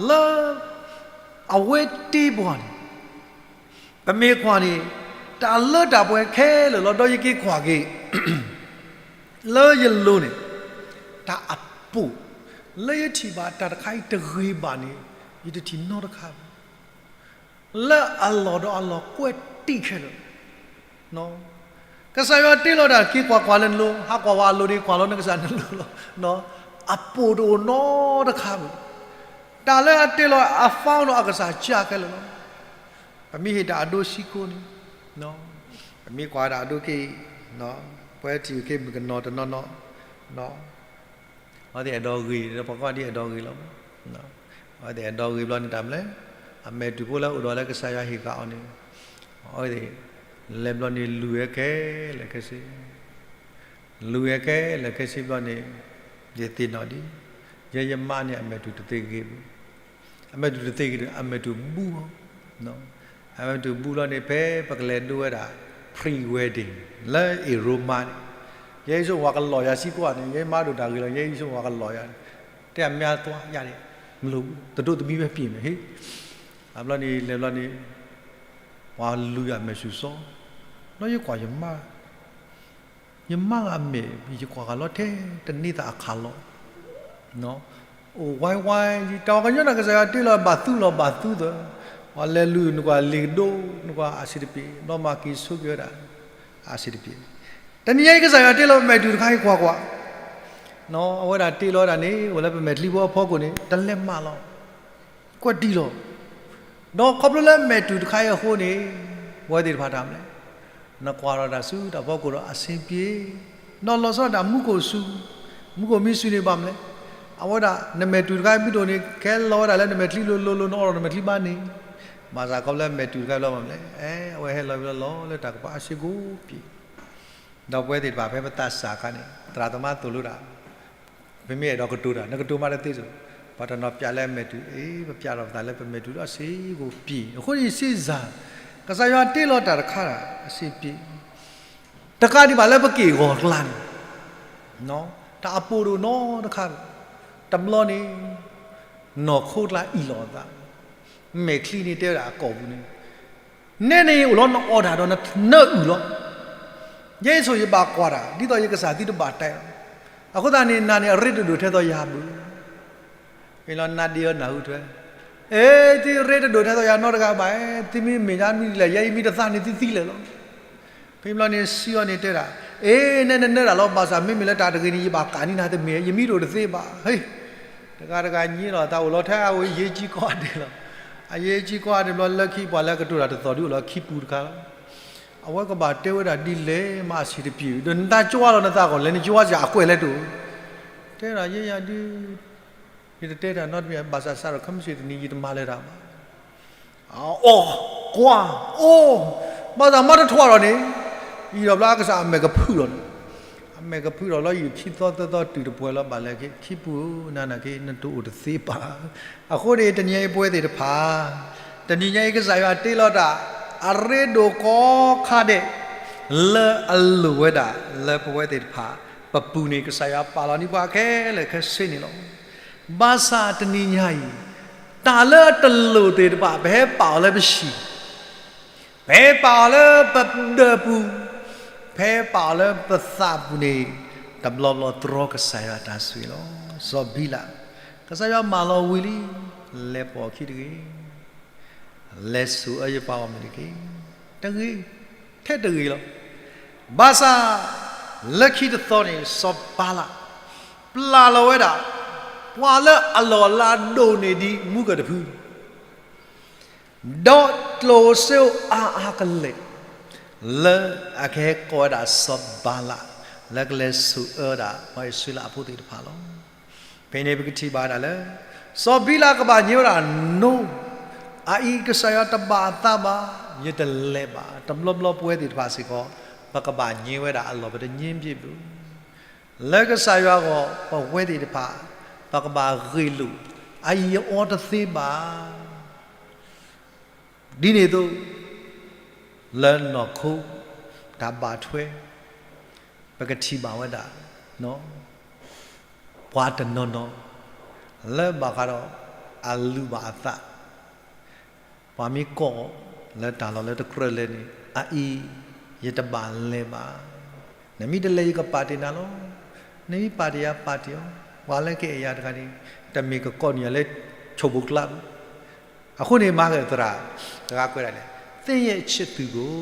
လၢအဝဲတ့ပှၤန့ၣ်, ပမ့ၢ်ကွၢ်န့ၣ် တၢ်လၢတၢ်ပှဲၤခဲလၢာ်လီၤ. ဒီးယက့ၤကွၢ်က့ၤ လၢယလိၤန့ၣ် တၢ်အပိာ်လၢယထံၣ်ဘၣ်တၢ်တခါအံၤတဂ့ၤဘၣ်န့ၣ် ယတထံၣ်နီတခါဘၣ်. လၢအလီၢ်ဒီးအလီၢ်ကွဲးတံၢ်ခဲလၢာ် ကစၢ်ယွၤတ့လီၤတၢ် က့ၤကွၢ်ကွၢ်လၢနလိၤ, ဟးကွၢ်ဝဲအလိၤဒီး ကွၢ်လီၤနကစၢ်နလိၤလီၤ. အပိာ်တအိၣ်နီတခါဘၣ်. တၢ်လၢအတ့လီၤအ phone ဒီးအကစၢ်ကၢခဲလၢာ်လီၤ. ပမ့ၢ်ဟ့ၣ်တၢ်အဒိစံကိန့ၣ်, ပမ့ၢ်ကွၢ်တၢ်အဒိက့ၤအံၤ, ပဝဲထံၣ်က့ၤမုၣ်ကနီၤတနီၤနီၤ, အဝဲသ့ၣ်အဲၣ်ဒိးဂ့ၤ, ပှၤကိးဂၤဒဲးအဲၣ်ဒိးဂ့ၤလီၤ. အဝဲသ့ၣ်အဲၣ်ဒိးဂ့ၤဘျီန့ၣ်တၢ်မနုၤလဲၣ်, အမဲာ်တူၢ်ဖိလၢအအိၣ်ဒီးလၢကစၢ်ယွၤဟ့ၣ်ဃာ်အီၤန့ၣ်, အဝဲသ့ၣ် လဲၤဘျီန့ၣ်လူၤဝဲခဲလၢာ်ခဲဆ့, လူၤဝဲခဲလၢာ်ခဲဆ့ဘျီန့ၣ်, ယသ့ၣ်နီၣ်ဒ်, ယဲယမါန့ၣ် အမဲာ်တူၢ်တသ့ဂ့ၤဘၣ်, အမဲာ်တူၢ်တသ့ဂ့ၤဒီး အမဲာ်တူၢ်ဘူး, အမဲာ်တူၢ်ဘူးလီၤန့ၣ် ဖဲပကလဲၤဒိဝဲဒၣ် pre-wedding လၢအ့ၣ်ရိမါန့ၣ်, ယဲယဆိကမိၣ် ကလီၤယၤစံကိးန့ၣ်, ယဲမါဒိၣ်တၢ်ဂ့ၤလီၤ, ယဲယဆိကမိၣ် ကလီၤယၤ, တဲအမါ သွားရတယ်, မလိုဘူး, တဒိးသမံးဝဲ ပြင်မယ်, ဟ့ၣ်, အဘျီန့ၣ် လဲၤဘျီန့ၣ်, ပှၤလူၤယၤအမဲာ်ဆူၣ်စီ, ဒီးယကွၢ်ယမါ ယမါဂၤမဲာ် ယကွၢ်ဂၤလီၤထဲတန့ၢ်သးအခးလီၤ, အိၣ်ဝဲဝဲ, တၢ်ဝဲကညီနၤကစၢ်ယွၤတ့လီၤဘၣ်သူလီၤဘၣ်သူသၢ, ပှၤလဲၤလူၤနကွၢ်လ့ၤကဒိ, နကွၢ်အဆံးတပ့ၤ, ဒီးမၤက့ၤဆိက့ၤဝဲဒၣ်, အဆံးတပ့ၤ, တနံၤညါအံၤကစၢ်ယွၤတ့လီၤမဲာ်တူၢ်တခါအံၤကွၢ်ကွၢ်, အဝဲဒၣ်တ့လီၤဝဲဒၣ်န့ၣ် အိၣ်လၢပမဲာ်ချံဖိအဖီခိၣ်န့ၣ် တလဲၤမးလီၤ ကွဲးတံၢ်လီၤ. ဒီးခီဖျိလၢမဲာ်တူၢ်တခါအံၤအဃိန့ၣ်, ပဝဲသ့ၣ်တဖၣ်တၢ်မနုၤလဲၣ်, နကွၢ်ဒီးတၢ်ဆူတၢ်ဖီခိၣ်ဒီးအဆင်ပြေ, ဒီးလီၤဆီဒၣ်တၢ်မူခိၣ်စူၤ, မူခိၣ်မ့ၢ်စူၤန့ၣ်ဘၣ်မနုၤလဲၣ်, အဝဲဒၣ်နမဲာ်တူၢ်တခါအံၤမ့ၢ်တအိၣ်န့ၣ် ကဲလီၤဝဲဒၣ်လၢနမဲာ်ချံလိၤလိၤလိၤ နအီၣ်ဒီးနမဲာ်ချံဘၣ်န့ၣ်, ဘၣ်ဆၣ်ခီဖျိလၢမဲာ်တူၢ်တခါအံၤဘျီမနုၤလဲၣ်, အဲ အဝဲဟဲလီၤဝဲလီၤလၢတၢ်ကပၤအဆ့ကိးပံၤ ဒီးပဝဲသ့ၣ်တဖၣ်ဖဲပသးစၢ်အခါန့ၣ် သရၣ်သမါသိၣ်လိတၢ်, ပမ့ၢ်အဲၣ်ဒိးကတိၤတၢ် နကတိၤမးတသ့စ့ၢ်, ပှၤတနီၤပျးလၢအမဲာ်တူၢ်, အ့ ပပျးထီၣ်ပသးလၢပမဲာ်တူၢ်ဒီးအဆ့ကိးပံၤ, အဃိန့ၣ်စ့ၢ်စၢ်, ကစၢ်ယွၤတ့လီၤတၢ်တခါဒၣ်အဆ့ပံၤ, တကးဒံးဘၣ်လၢပက့ၢ်ဂီၤကျါန့ၣ်, တၢ်အပိာ်တအိၣ်နီတခါ, တဘျီန့ၣ် နီၢ်ခိတကျါအံၣ်လီၤအသး, မဲာ်ချံန့ၣ်တဲဝဲဒၣ်အကိာ်ပူၤန့ၣ်, နဲန့ၣ်အိၣ်လီၤနအီၣ်တၢ်ဒီးနနၢအုၣ်လီၤ. ယဲယဆိကမိၣ်ယဘၣ်ကွၢ်တၢ် ဒ်သိးယကစၢ်သုတဘၣ်တဲလီၤ. အဃိသတးန့ၣ် နၤန့ၣ်အရ့တဒိၣ်ထဲသိးယၤဘၣ်. မ့ၢ်လီၤနၤဒ့အီၤနၢ်ဟူထွဲ, အဲ သုရ့တဒိၣ်ထဲသိးယၤနီတဂၤဘၣ်, သုမ့ၢ်မ့ၢ်ယၤမ့ၢ်ဒ်လဲၣ် ယဲယမံတသးန့ၣ်သုသံလၢာ်လီၤ. ဖဲဘျီန့ၣ်စံးအီၤန့ၣ်တဲဒၣ်, အဲ နဲနနၢတၢ်လီၤ ဘၣ်ဆၣ်မ့မ့ၢ်လၢတၢ်တဂ့ၤန့ၣ် ယဘၣ်ကးန့ၢ်နၤတမ့ၢ် ယမံတအိၣ်တသ့ဘၣ်. ဟ့ တဂၤတဂၤညံလီၤသးအိၣ်လီၤထဲအဝဲ ယဲကံကိးဂၤဒဲးလီၤ. အယဲကံကိးဂၤဒဲးဘျီ လၢခံပှၤလၢအကတိၤတၢ်တသီၣ်ဒုးအိၣ်လီၤခံပူၤတခါလီၤ. အဝဲကဘၣ်တဲဝဲဒၣ်ဒ်လဲၣ်မးအဆံးတပံၤ, ဒီးနတၢ်ကၠီလီၤနသးဂီၢ် လဲၤနကၠီစ့ၢ်အကွဲးလဲၣ်တအိၣ်. တဲဒၣ်ယဲယၤဒုး, ယတတဲတၢ်နီတမံၤ ဘၣ်ဆၣ်စးထီၣ်ခဲမုၢ်ဆ့ၣ်တနံၤ ယတမၤလၢၤတၢ်ဘၣ်. အီၣ်ကွၢ်အိၣ် ဘၣ်သးမ့ၢ်တထွးဒီးန့ၣ်, အံၤဒီးဘျီအကစၢ်အမဲာ်ကဖုၣ်ဒီးန့ၣ်, အမဲာ်ကဖုၣ်ဒီးလီၤ ယခံသီသၢသီတုၤတပှဲၤလီၤ ဘၣ်လဲၤခံ ခံပူၤဧၢ နၤနၤက့ နတအိၣ်တသ့ဘၣ်. အဃိန့ၣ် တနံၤညါအံၤပဝဲသ့ၣ်တဖၣ်, တနံၤညါအံၤကစၢ်ယွၤတ့လီၤတၢ် အရ့ဒိၣ်ကိးခါဒဲး လၢအလိၣ်ဝဲဒၣ် လၢပဝဲသ့ၣ်တဖၣ် ပပူၤန့ၣ် ကစၢ်ယွၤပာ်လီၤန့ၢ်ပှၤခဲလၢာ်ခဲဆ့န့ၣ်လီၤ. ဘၣ်ဆၣ်တနံၤညါအံၤ တၢ်လၢအတလိၣ်သ့ၣ်တဖၣ် ပဟဲပာ်အီၤလၢပဟံၣ် ဖဲပာ်အီၤလၢပဒၢးပူၤ, ဖဲပာ်အီၤလၢပသးပူၤန့ၣ်, တဘျီဘျီတြီကစၢ်ယွၤတၢ်ဆိၣ်ဂ့ၤလီၤ. စီၤဘံလး, ကစၢ်ယွၤမၢလီၤဝံၤလံ, လဲၤပိာ်အခံတဂ့ၤ, လဲၤဆိၣ်အၢယပှၤဂီၢ်မုၢ်တက့ၢ်. တဂ့ၤ, ထဲတဂ့ၤလီၤ. ဘၣ်ဆၣ်, လၢခံတသီန့ၣ် စီၤဘၤလး, ပျၢ်လီၤဝဲဒၣ်, ပှၤလၢအလီၢ်အလၤဒိၣ်န့ၢ်ဒံးမူကတဖု ဒီးကျိၣ်စ့အိၣ်အါအါကလဲာ်, လၢအကဟဲကိးဝဲဒၣ်စီၤဘၤလး, လၢကလဲၤဆိၣ်အၢဝဲဒၣ် ပှၤအံၣ်စရ့လးအဖိသ့ၣ်တဖၣ်လီၤ. ဖဲန့ၣ်ပကထံၣ်ဘၣ်ဒၣ်လၢ, စီၤဘံလးကဘၣ်ညိဝဲဒၣ်, နိ, အအံၤကစၢ်ယွၤတဘၣ်အသးဘၣ်, ယတလဲၤဘၣ်. တဘျီဘျီပဝဲသ့ၣ်တဖၣ်စ့ၢ်ကီး, ပကဘၣ်ညိဝဲဒၣ်အလီၢ် ပတညိဘၣ်. လၢကစၢ်ယွၤအဂီၢ် ပဝဲသ့ၣ်တဖၣ်, ပကဘၣ်ဂ့ၢ်လိာ်, အအံၤယအိၣ်တသ့ဘၣ်. ဒ်န့ၣ်အသိး, လၢနီၢ်ခိ, တၢ်ဘၣ်ထွဲ, ပကထံၣ်ဘၣ်ဝဲဒၣ်, ပှၤတနီၤနီၤ, လၢဘၣ်ဃးဒီး, အလုၢ်ဘၣ်အသး ပှၤမ့ၢ်ကိးအီၤလၢတၢ်လီၢ်လၢတကြၢးလဲၤန့ၣ် အအံၤ, ယတဘၣ်လဲၤဘၣ်. နမ့ၢ်တလဲၤယကပာ်တ့ၢ်နၤလီၤ. နမ့ၢ်ပာ်တ့ၢ်ယၤပာ်တ့ၢ်အီၤ, ပှၤလၢကအဲၣ်ယၤတဂၤန့ၣ်, တမ့ၢ်ကကိးန့ၢ်ယၤလၢ, ဆိၣ်ဘိကျါဘၣ်. အဃိန့ၣ်မၤကသရၣ်, တဂၤကွဲးဒၣ်လဲၣ်, သင့်ရဲ့ချစ်သူကို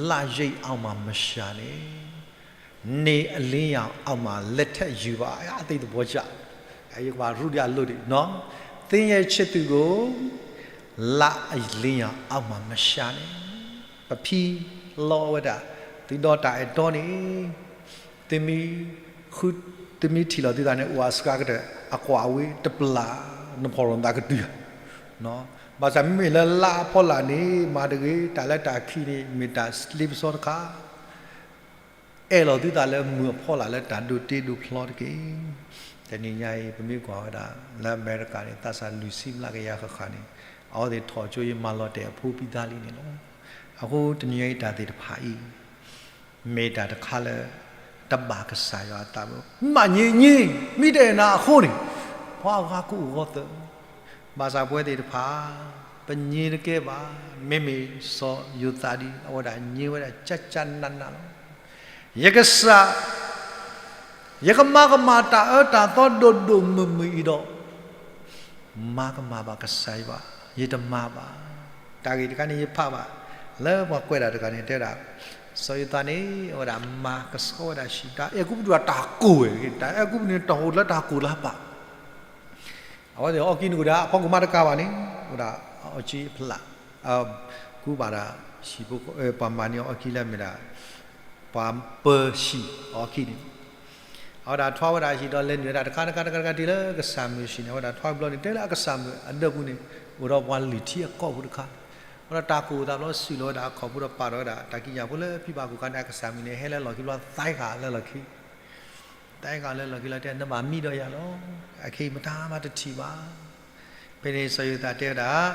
လမ်းရဲ့အောက်မှာ မရှာနဲ့, နေအလင်းရောင်အောက်မှာ လက်ထပ်ယူပါ, အသ့ၣ်သဘီၣ်စၢ်, ယကဘၣ်ရူဒံးအလိၤဒံး, သင့်ရဲ့ချစ်သူကို လမ်းအလင်းရောင်အောက်မှာ မရှာနဲ့, ပဖံလီၤဝဲဒၣ်, သုဒီးတၢ်အဲၣ်တီန့ၣ်, သုမ့ၢ်, သုမ့ၢ်ထံၣ်လီၤသုသးန့ၣ် အိၣ်အစှၤကတၢၢ်, အကွၢ်ဝဲတပျၢ်, နဖီၣ်လိာ်သးကတုၤဧါ. ဘၣ်ဆၣ်မ့မ့ၢ်လၢလါအဖီလာ်န့ၣ် မၤတဂ့ၤ, တၢ်လၢတၢ်ခံးန့ၣ် မ့ၢ်တၢ်လ့ပစီတခါ အဲၣ်လီၤသုသးလၢမုၢ်အဖီလာ်လၢတၢ်ဒိးတ့ဒိးဖျီတက့ၢ်. တနံၤညါအံၤ ပမ့ၢ်ကွၢ်ဝဲဒၣ်, လၢအမဲရကၤန့ၣ် သးစၢ်လွံၢ်ဆံမျးကယၤဃၣ်ဃၣ်န့ၣ်, အဝဲသ့ၣ်ထီၣ်ကၠိယမၤလီၤတဲာ်အဖိပံသးလံန့ၣ်လီၤ. အဃိတနံၤညါအံၤတၢ်သ့ၣ်တဖၣ်အံၤ, မ့ၢ်တၢ်တခါလၢ, တဘၣ်ကစၢ်ယွၤအသးဘၣ်, မၤည့ည့, မ့ၢ်တအဲၣ်နၤအဃိန့ၣ်, ပှၤအဂၤကအိၣ်ဂီၢ်သၢ ဘၣ်ဆၣ်ပဝဲသ့ၣ်တဖၣ်, ပည့တကဲဘၣ်, မ့မ့ၢ်စီၤယိၤသးဒ် အဝဲဒၣ်ည့ဝဲဒၣ်ကၢ်ကၢ်နးနးလီၤ. ယကစၢ်, ယကမၤကမၣ်တၢ်အၢတၢ်သီဒိၣ်ဒိၣ်မုၢ်မုၢ်အံၤဒီး, မၤကမၣ်ဘၣ်ကစၢ်ယွၤ, ယတမၤဘၣ်. တၢ်ဂ့ၢ်တခါန့ၣ်ယဖးဘၣ်, လၢပှၤကွဲးတၢ်တဂၤန့ၣ်တဲဒၣ်, စီၤယိၤသးန့ၣ် အဝဲဒၣ်မၤကဆှီဝဲဒၣ်ဆံး, တၢ်အဲၣ်ကူပတူၢ်တၢ်ကိၢ်ဝဲ, တၢ်အဲၣ်ကူပတူၢ်န့ၣ် တၢ်ဟူးလၢတၢ်ကိၢ်လၢပာ် အဝဲသ့ၣ်အီၣ်ကံနကိၣ်ဒၣ် အဖီခိၣ်မးတကးဘၣ်န့ၣ်, အိၣ်ဒၣ်အီၣ်ကံအဖျး, ကူဘၣ်ဒၣ်, ဟံၣ်ဖိ, ပှၤမၤန့ၢ်အီၣ်ကံလၢမ့ၢ်ဒၣ်, ပှၤပၢၤဟံၣ်အီၣ်ကံန့ၣ်, အဝဲဒၣ်ထွါဝဲဒၣ်ဟံၣ်ဒီးလဲၤနုာ်ဝဲဒၣ်တခါတခါတခါတခါတုၤလၢကစၢ်မုၢ်ဟံၣ်န့ၣ် အဝဲဒၣ်ထွါဘျီန့ၣ် တဲလၢအကစၢ်မုၢ်အဒၢးပူၤန့ၣ်, အိၣ်ဒီးပှၤလုၢ်ထံအကီၢ်ဖိတခါ, အဝဲဒၣ်တၢ်ကိၢ်သးဘျီ စုၣ်လီၤဝဲဒၣ်အခီၣ်ဖိဒီးပာ်ဒီးဝဲဒၣ် တၢ်ကံးညာ်ဖိလၢဖံဘၣ်ခိၣ်ခါန့ၣ် အကစၢ်မုၢ်န့ၣ် ဟဲလၢလီၢ်ခံဘျီ သဲဃာ်လၢလီၢ်ခံ တၢ်အဲၣ်ကီးလၢလီၢ်ခံလီၤတဲ နဘၣ်မံဒီးယၤလီၤ. အခဲအံၤမတၤမးတထံၣ်ဘၣ်. ဖဲန့ၣ်စီၤယိၤသးတဲဝဲဒၣ်,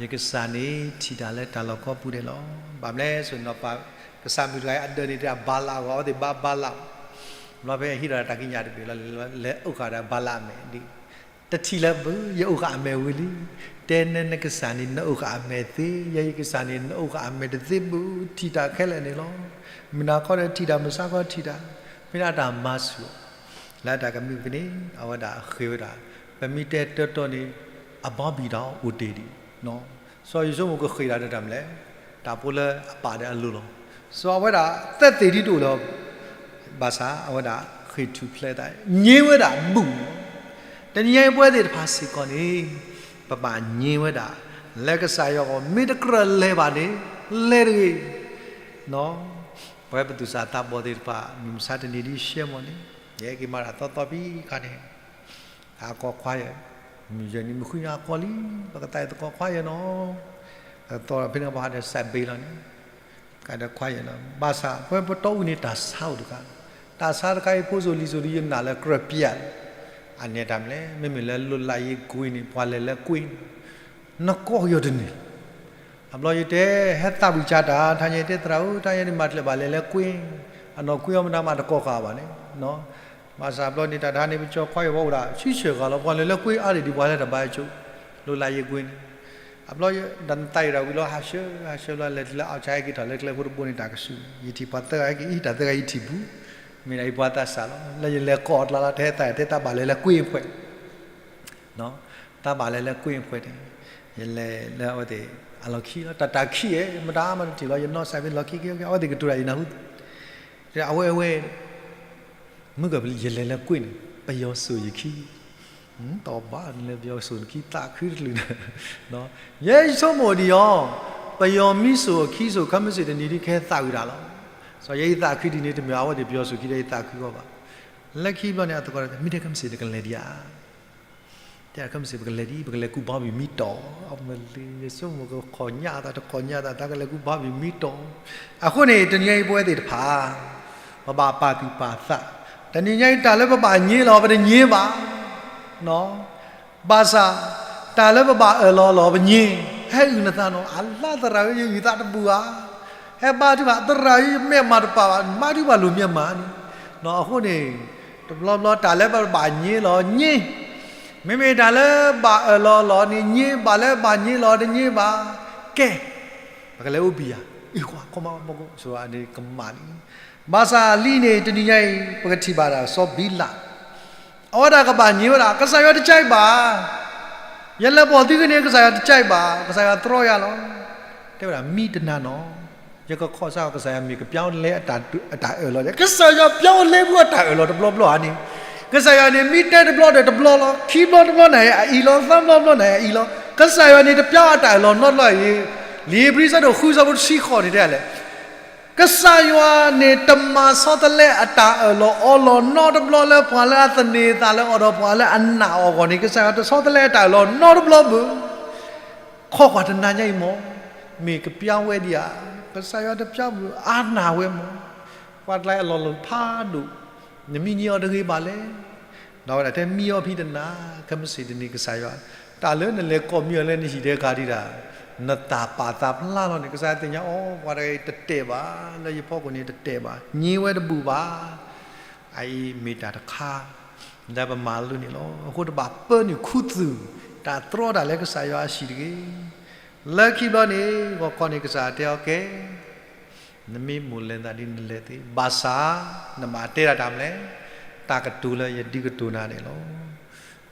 ယကစၢ်န့ၣ်ထံၣ်တၢ်လၢတၢ်လီၢ်ကိးပူၤဒဲးလီၤ. ဘၣ်မနုၤလဲၣ်ဆိနီၤပၤ, ကစၢ်မုၢ်တဂၤအံၤအဒၢးန့ၣ်တၢ်ဘၤလးအဂီၢ် အဝဲသ့ၣ်ဘါဘၤလး, ဘျီဖဲဟံးဒီးတၢ်ကံးညာ်တဘ့ၣ်လီၤ လဲၤအိၣ်ဃာ်ဒီးဘၤလးအမဲာ်ဒ် တထံၣ်လၢဘၣ် ယအိၣ်ဃာ်အမဲာ်ဝံၤလံ. တဲနနကစၢ်န့ၣ် နအိၣ်ဃာ်အမဲာ်သ့, ယဲယကစၢ်န့ၣ် နအိၣ်ဃာ်အမဲာ်တသ့ဘၣ် ထံၣ်တၢ်ခဲလၢာ်န့ၣ်လီၤ. မုၢ်နၤခီဒီးထံၣ်တၢ် မုၢ်ဆါခီထံၣ်တၢ်, ဖဲဒၣ်တၢ်မၤဆူၣ်အီၤ, လၢတၢ်ကမံကန့ၣ် အဝဲဒၣ်ဃ့ၢ်ဝဲဒၣ်, ပမ့ၢ်တဲတၢ်တီန့ၣ် အဘီဘံၣ်တၢ်အိၣ်တ့ၢ်ဒံး, စီၤယိၤစိမိၣ်ကဃ့ၢ်ဒၣ်တၢ်မနုၤလဲၣ်, တၢ်ဖိလၢအပာ်ဒီးအလိၤလီၤ. စီၤအဝဲဒၣ် သဲသ့ၣ်ဒံးတအိၣ်လၢၤ ဘၣ်ဆၣ်အဝဲဒၣ်ဃ့ၢ်ထူၣ်ဖျဲးသး ည့ဝဲဒၣ်ဘူၣ်လီၤ. တနံၤညါအံၤပဝဲသ့ၣ်တဖၣ်စ့ၢ်ကီးန့ၣ် ပဘၣ်ည့ဝဲဒၣ် လၢကစၢ်ယွၤအဂီၢ် မ့ၢ်တကြၢးလဲၤဘၣ်န့ၣ် လဲၤတဂ့ၤ. ပဝဲပသူၣ်စၢ်သးဘီၣ်သ့ၣ်တဖၣ် မုၢ်မဆါတနံၤဒ်ရှဲမီၢ်န့ၣ် ယဟဲက့ၤမၤတၢ်သီသီဖဲခါန့ၣ် အကိးခွါယဲၢ်, မုၢ်ယဲၢ်နံၤမုၢ်ဃုညါအကိးလံ, ပကသးအံၤသကိးခွါယဲၢ်နီၤ, သီဖဲန့ၣ်ပှၤဟးဒီးစးဘ့လီၤန့ၣ်, တၢ်ဒီးခွါယဲၢ်လီၤ. ဘၣ်ဆၣ် ပဝဲပတီၢ်အူၣ်န့ၣ် တၢ်ဆါအိၣ်တခါ, တၢ်ဆါတခါအံၤ ဖိစိၤလံၤစိၤဒ်ယနာ်လၢကြၢးပျဲလီၤ. အန့ၣ်တၢ်မနုၤလဲၣ်, မ့မ့ၢ်လၢလိၣ်လၢယ့ၢ်ကွ့န့ၣ် ပှၤလဲၤလၢကွ့န့ၣ် နကိးကယီတန့ၢ်လီၤ. အဘျီယတဲ ဟဲသးဝံၣ်ကၢ်တၢ် ထါညါတဲသရၣ်ဧၢ, တၢ်ညါန့ၣ်မၤတလဲၤဘၣ်လဲၤလၢကွ့, အနီၢ်ကွ့အီၤမတၤမးတကိးဃာ်ဘၣ်န့ၣ်, ဘၣ်ဆၣ်အဘျီန့ၣ် တၢ်တခါန့ၣ် ပကၠီခွါယဲၢ်ဝဲအိၣ်ဒၣ် ဆံဆဲၣ်ဂၤလီၤ, ပှၤလဲၤလၢကွ့အါဒံးဒံး ပှၤလဲၤတဘၣ်ဆိ လိၣ်လၢယ့ၢ်ကွ့န့ၣ်. အဘျီယတၢ်နသးအံၤတၢ်ဝံၤလီၤ ဟးဆှၢ ဟးဆှၢလီၤ လဲၤတုၤလၢအီၣ်ဆါဟဲက့ၤထီၣ်လၢကျဲဖိတဘိန့ၣ် တၢ်ကဆူၣ် ယထံၣ်ပှၤသၢဂၤဟဲက့ၤအံၤ တၢ်သၢဂၤယထံၣ်ပူၤ, မ့ၢ်ဒၣ်အံၤပှၤသးစၢ်လီၤ လၢယလဲၤကိးအီၤကျါလီၤ တဟဲသး တဟဲသးဘၣ်လဲၤလၢကွ့အဖှဲး တၢ်ဘၣ်လဲၤလၢကွ့အဖှဲးန့ၣ်, ယလဲၤလၢအဝဲသ့ၣ်အလီၢ်ခံလီၤ, တၢ်တၢ်ခံးဧဲ မတၤမၤတထံၣ်လီၤ ယနီၢ်စၢ်ဖဲလီၢ်ခံက့ၤ အဝဲသ့ၣ်ကတိၤတၢ်ယနၢ်ဟူ, အဝဲအဝဲ မုၢ်ကပလံ ယလဲၤလၢကွ့န့ၣ် ပယီၤစိာ်ယခံ, တဘၣ်နလဲၤပယီၤစိာ်နခံသးခုတကလုာ်န့ၣ်, ယဲယဆိကမိၣ်ဒံးအီၤ, ပယီၤမ့ၢ်စိာ်အခံစိာ် ခဲမုၢ်ဆ့ၣ်တနံၤဒ်ကဟဲသးဝံၣ်တၢ်လီၤ, စီၤယဲယသးခုဒ်န့ၣ် တမ့ၢ်အဝဲသ့ၣ်ပယီၤစိာ်ခံဒီးယသးခုအီၤဘၣ်, လၢခံဘျီန့ၣ် အသကိးမ့ၢ်တဲခဲမုၢ်ဆ့ၣ်တကလဲၤဒံးဧါ တဲခဲမုၢ်ဆ့ၣ် ပကလဲၤဒံး ပကလဲၤကူၣ်ဘီဘံၣ်မံတီၢ်, အမလ့ ယဆိကမိၣ်ကခီၣ်ညၣ်သး တခီၣ်ညၣ်သး တၢ်ကလဲၤကူၣ်ဘီဘံၣ်မံတီၢ်, အဃိန့ၣ် တနံၤညါအံၤပဝဲသ့ၣ်တဖၣ် ပဘၣ်ပာ်သူၣ်ပာ်သး, တနံၤညါအံၤတၢ်လၢပဘၣ်ည့လီၤ ပတည့ဘၣ် ဘၣ်ဆၣ် တၢ်လၢပဘၣ်အၢၣ်လီၤလီၤပည့, ဟဲအုၣ်နသးနီၤ အလါသရၣ်ဧၢ ယအုၣ်သးတဘူၣ်ဧါ, ဟဲဘါထုကဖၣ် သရၣ်ဧၢ ယမဲာ်မၤတပာ်ဘၣ် ဘါထုကဖၣ်လိၣ်မ့ၢ်မးန့ၣ်, အဃိန့ၣ် တဘျီဘျီတၢ်လၢပဘၣ်ည့လီၤ ည့, မ့မ့ၢ်တၢ်လၢဘၣ်အၢၣ်လီၤလီၤန့ၣ် ည့, ဘၣ်လၢဘၣ်ည့လီၤတည့ဘၣ်, ကဲ ပကလဲၤအိၣ်ဘံၣ်ယၤ, အ့ၣ် ကွၢ်ခီမး မက ကမၣ်လံ, ဘၣ်ဆၣ်လံန့ၣ် တနံၤညါအံၤ ပကထံၣ်ဘၣ်ဒၣ်စီၤဘံလး အဝဲဒၣ်ကဘၣ်ည့ဝဲဒၣ် ကစၢ်ယွၤတကးဘၣ်, ယလဲၤပိာ်သုကန့ၣ် ကစၢ်ယွၤတကးဘၣ်, ကစၢ်ယွၤတြီယၤလီၤ, တဲဝဲဒၣ် မံတနၤနီၤ, ယကခီၣ်ဆၣ် ကစၢ်ယွၤမ့ၢ်ကပျၢ်အိၣ်လဲအတၢ်အၢၣ်လီၤ, ကစၢ်ယွၤပျၢ်အိၣ်လဲပှၤအတၢ်အၢၣ်လီၤတဘျီဘျီဧါန့ၣ်, ကစၢ်ယွၤန့ၣ် မ့ၢ်တဲတဘျီဒီးတဘျီလီၤ, ခံဘျီတဘျီနၤအံၤအအံၤလီၤ, သၢဘျီတဘျီနၤအံၤအအံၤလီၤ, ကစၢ်ယွၤန့ၣ်တပျၢ်အတၢ်အၢၣ်လီၤနီတဘျီအံၤ, လံာ်ဧ့ၤဘြံၤဆၢဒိၣ်ဃုဆၢဖိတဆံဃိးန့ၣ်တဲလဲၣ် ကစၢ်ယွၤန့ၣ်တမၤဆီတလဲအတၢ်အၢၣ်လီၤအီလီၤနီတဘျီလၢပှၤလၢအသန့ၤအသးလၢအီၤဒီးပှၤလၢအနာ်အီၤအဂီၢ်န့ၣ် ကစၢ်ယွၤတဆီတလဲအတၢ်အၢၣ်လီၤနီတဘျီဘၣ်, ခီကွၢ်တနၤညါအံၤမး, မ့ၢ်ကပျၢ်ဝဲဒံးဧါ, ကစၢ်ယွၤတပျၢ်ဘၣ်အါနၢ်ဝဲမး, ပှၤတကျါအလီၢ်လီၤဖးဒိၣ်, နမ့ၢ်ည့အီၤတဂ့ၤဘၣ်လဲၣ် ဒီးဝဲဒၣ်တဲမံအီၤဖံးတနၤ, ခဲမုၢ်ဆ့ၣ်တနံၤကစၢ်ယွၤ, တၢ်လၢနလဲၤကိးမံအီၤလၢနဟံၣ်ဒဲးခါဒံးဒၣ်, နသးပာ်သးဖျါလီၤန့ၣ် ကစၢ်ယွၤသ့ၣ်ညါအီၤ ပှၤတဂၤအံၤတတဲာ်ဘၣ်, လၢယဖီခိၣ်န့ၣ်တတဲာ်ဘၣ်, ည့ဝဲတဘူၣ်ဘၣ်, အအံၤမ့ၢ်တၢ်တခါ လၢပမၤလိန့ၣ်လီၤ. အဃိတဘၣ်ပၢနုာ်ခူသူၣ် တၢ်တြီတၢ်လၢကစၢ်ယွၤအဟံၣ်တဂ့ၤ. လၢခံဘျီန့ၣ် ဂီၤခီန့ၣ် ကစၢ်ယွၤတဲအီၤကဲ နမ့ၢ်မိၣ်လဲၤသးဒ်နလဲၤသ့, ဘၣ်ဆၣ် နဘၣ်တဲဒၣ်တၢ်မနုၤလဲၣ်, တၢ်ကတိၤလၢယဒုးကတိၤနၤန့ၣ်လီၤ.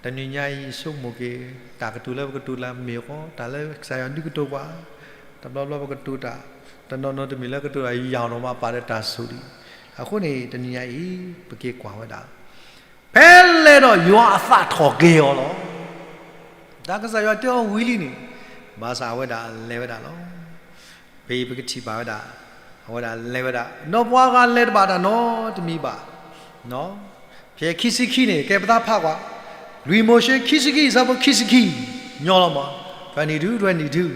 တနံၤညါအံၤဆိကမိၣ်က့ၤ တၢ်ကတိၤလၢပကတိၤလၢမ့ၢ်အဃိ တၢ်လၢကစၢ်ယွၤဒုးကတိၤပှၤ, တဘျီဘျီပကတိၤတၢ်, တနီၤနီၤတမ့ၢ်လၢကတိၤတၢ်ယၤနီၤမးပာ်ဒီးတၢ်ဆိၣ်ဒံး. အဃိန့ၣ် တနံၤညါအံၤ ပက့ၤကွၢ်ဝဲဒၣ် ဖဲလဲၣ်ဒီးယွၤအသးထီၣ်ကဲၤအီၤလီၤ. တၢ်ကစၢ်ယွၤတဲအီၤဝံၤလံန့ၣ်, ဘၣ်ဆၣ်အဝဲဒၣ်လဲၤဝဲဒၣ်လီၤ. ဖဲအံၤပကထံၣ်ဘၣ်ဝဲဒၣ်, အဝဲဒၣ်လဲၤဝဲဒၣ်, ဒီးပှၤဂၤလဲၤတဘၣ်တၢ်နီတမံၤဘၣ်. ဖဲခံဆံခံန့ၣ် ကဲပသးဖးကွၢ်, လွံၢ်မိၤၡ့ခံဆံခံ အဆၢဖိခံဆံခံ, ညီလီၤမး, twenty-two twenty-two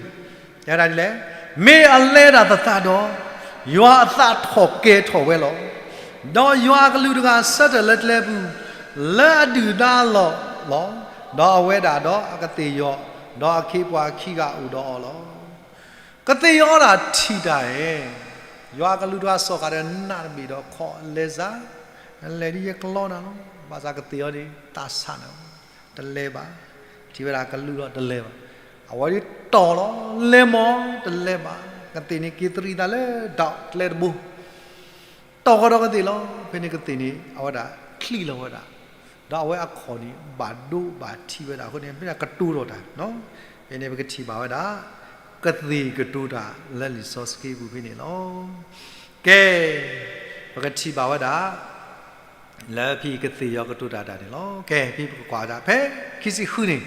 တဲဒၣ်ဒ်လဲၣ်, မ့ၢ်အလဲၤဒၣ်သသးဒီး, ယွၤအသးထီၣ်ကဲၤထီၣ်ဝဲလီၤ. ဒီးယွၤအကလူးတဂၤဆၢထၢၣ်လၢကျဲပူၤ, လၢအဒုၣ်ဒါအလီၢ်လီၤ. ဒီးအဝဲဒၣ်ဒီးအကသ့ၣ်ယီၤ, ဒီးအခ့အပှၤခံဂၤအိၣ်ဒီးအီၤလီၤ. ကသ့ၣ်ယီၤအီၤဒၣ်ထံၣ်တၢ်ဧၢ, ယွၤအကလူးတဂၤစီၣ်ဃာ်ဒီးနးတဘ့ၣ်ဒီးခီၣ်လဲၤစၢ်, လဲၤဒ်ယကလီနၤလီၤ. ဘၣ်ဆၣ်ကသ့ၣ်ယီၤန့ၣ် သးဆးနၤ, တလဲၤဘၣ်. ထံၣ်ဝဲဒၣ်ကလူးဒီးတလဲၤဘၣ်. အဝဲဒၣ်တီၢ်လီၤ, လဲၤမး, တလဲၤဘၣ်. ကသ့ၣ်န့ၣ်က့ၤတရံးသးလၢဒၣ်ကျဲတဘိ တီၢ်ဃီဒီးကသ့ၣ်လီၤ. ဖဲန့ၣ်ကသ့ၣ်န့ၣ် အဝဲဒၣ်ချံးလီၤဝဲဒၣ်, ဒီးအဝဲအခီၣ်န့ၣ် ဘၣ်ဒိဘၣ်ထံးဝဲဒၣ်အဃိန့ၣ် ဖဲန့ၣ်ကတိၤထီၣ်တၢ်, ဖဲန့ၣ်ပကထံၣ်ဘၣ်ဝဲဒၣ် ကသ့ၣ်ကတိၤတၢ်လၢလံာ်စီဆှံပူၤဖဲန့ၣ်လီၤ. ကဲ, ပကထံၣ်ဘၣ်ဝဲဒၣ် လၢဖဲကသ့ၣ်ယီၤကတိၤတၢ်တၢ်န့ၣ်လီၤ. ကဲ, ဖဲပကကွၢ်ဝဲဒၣ် ဖဲခံဆံဃုန့ၣ်,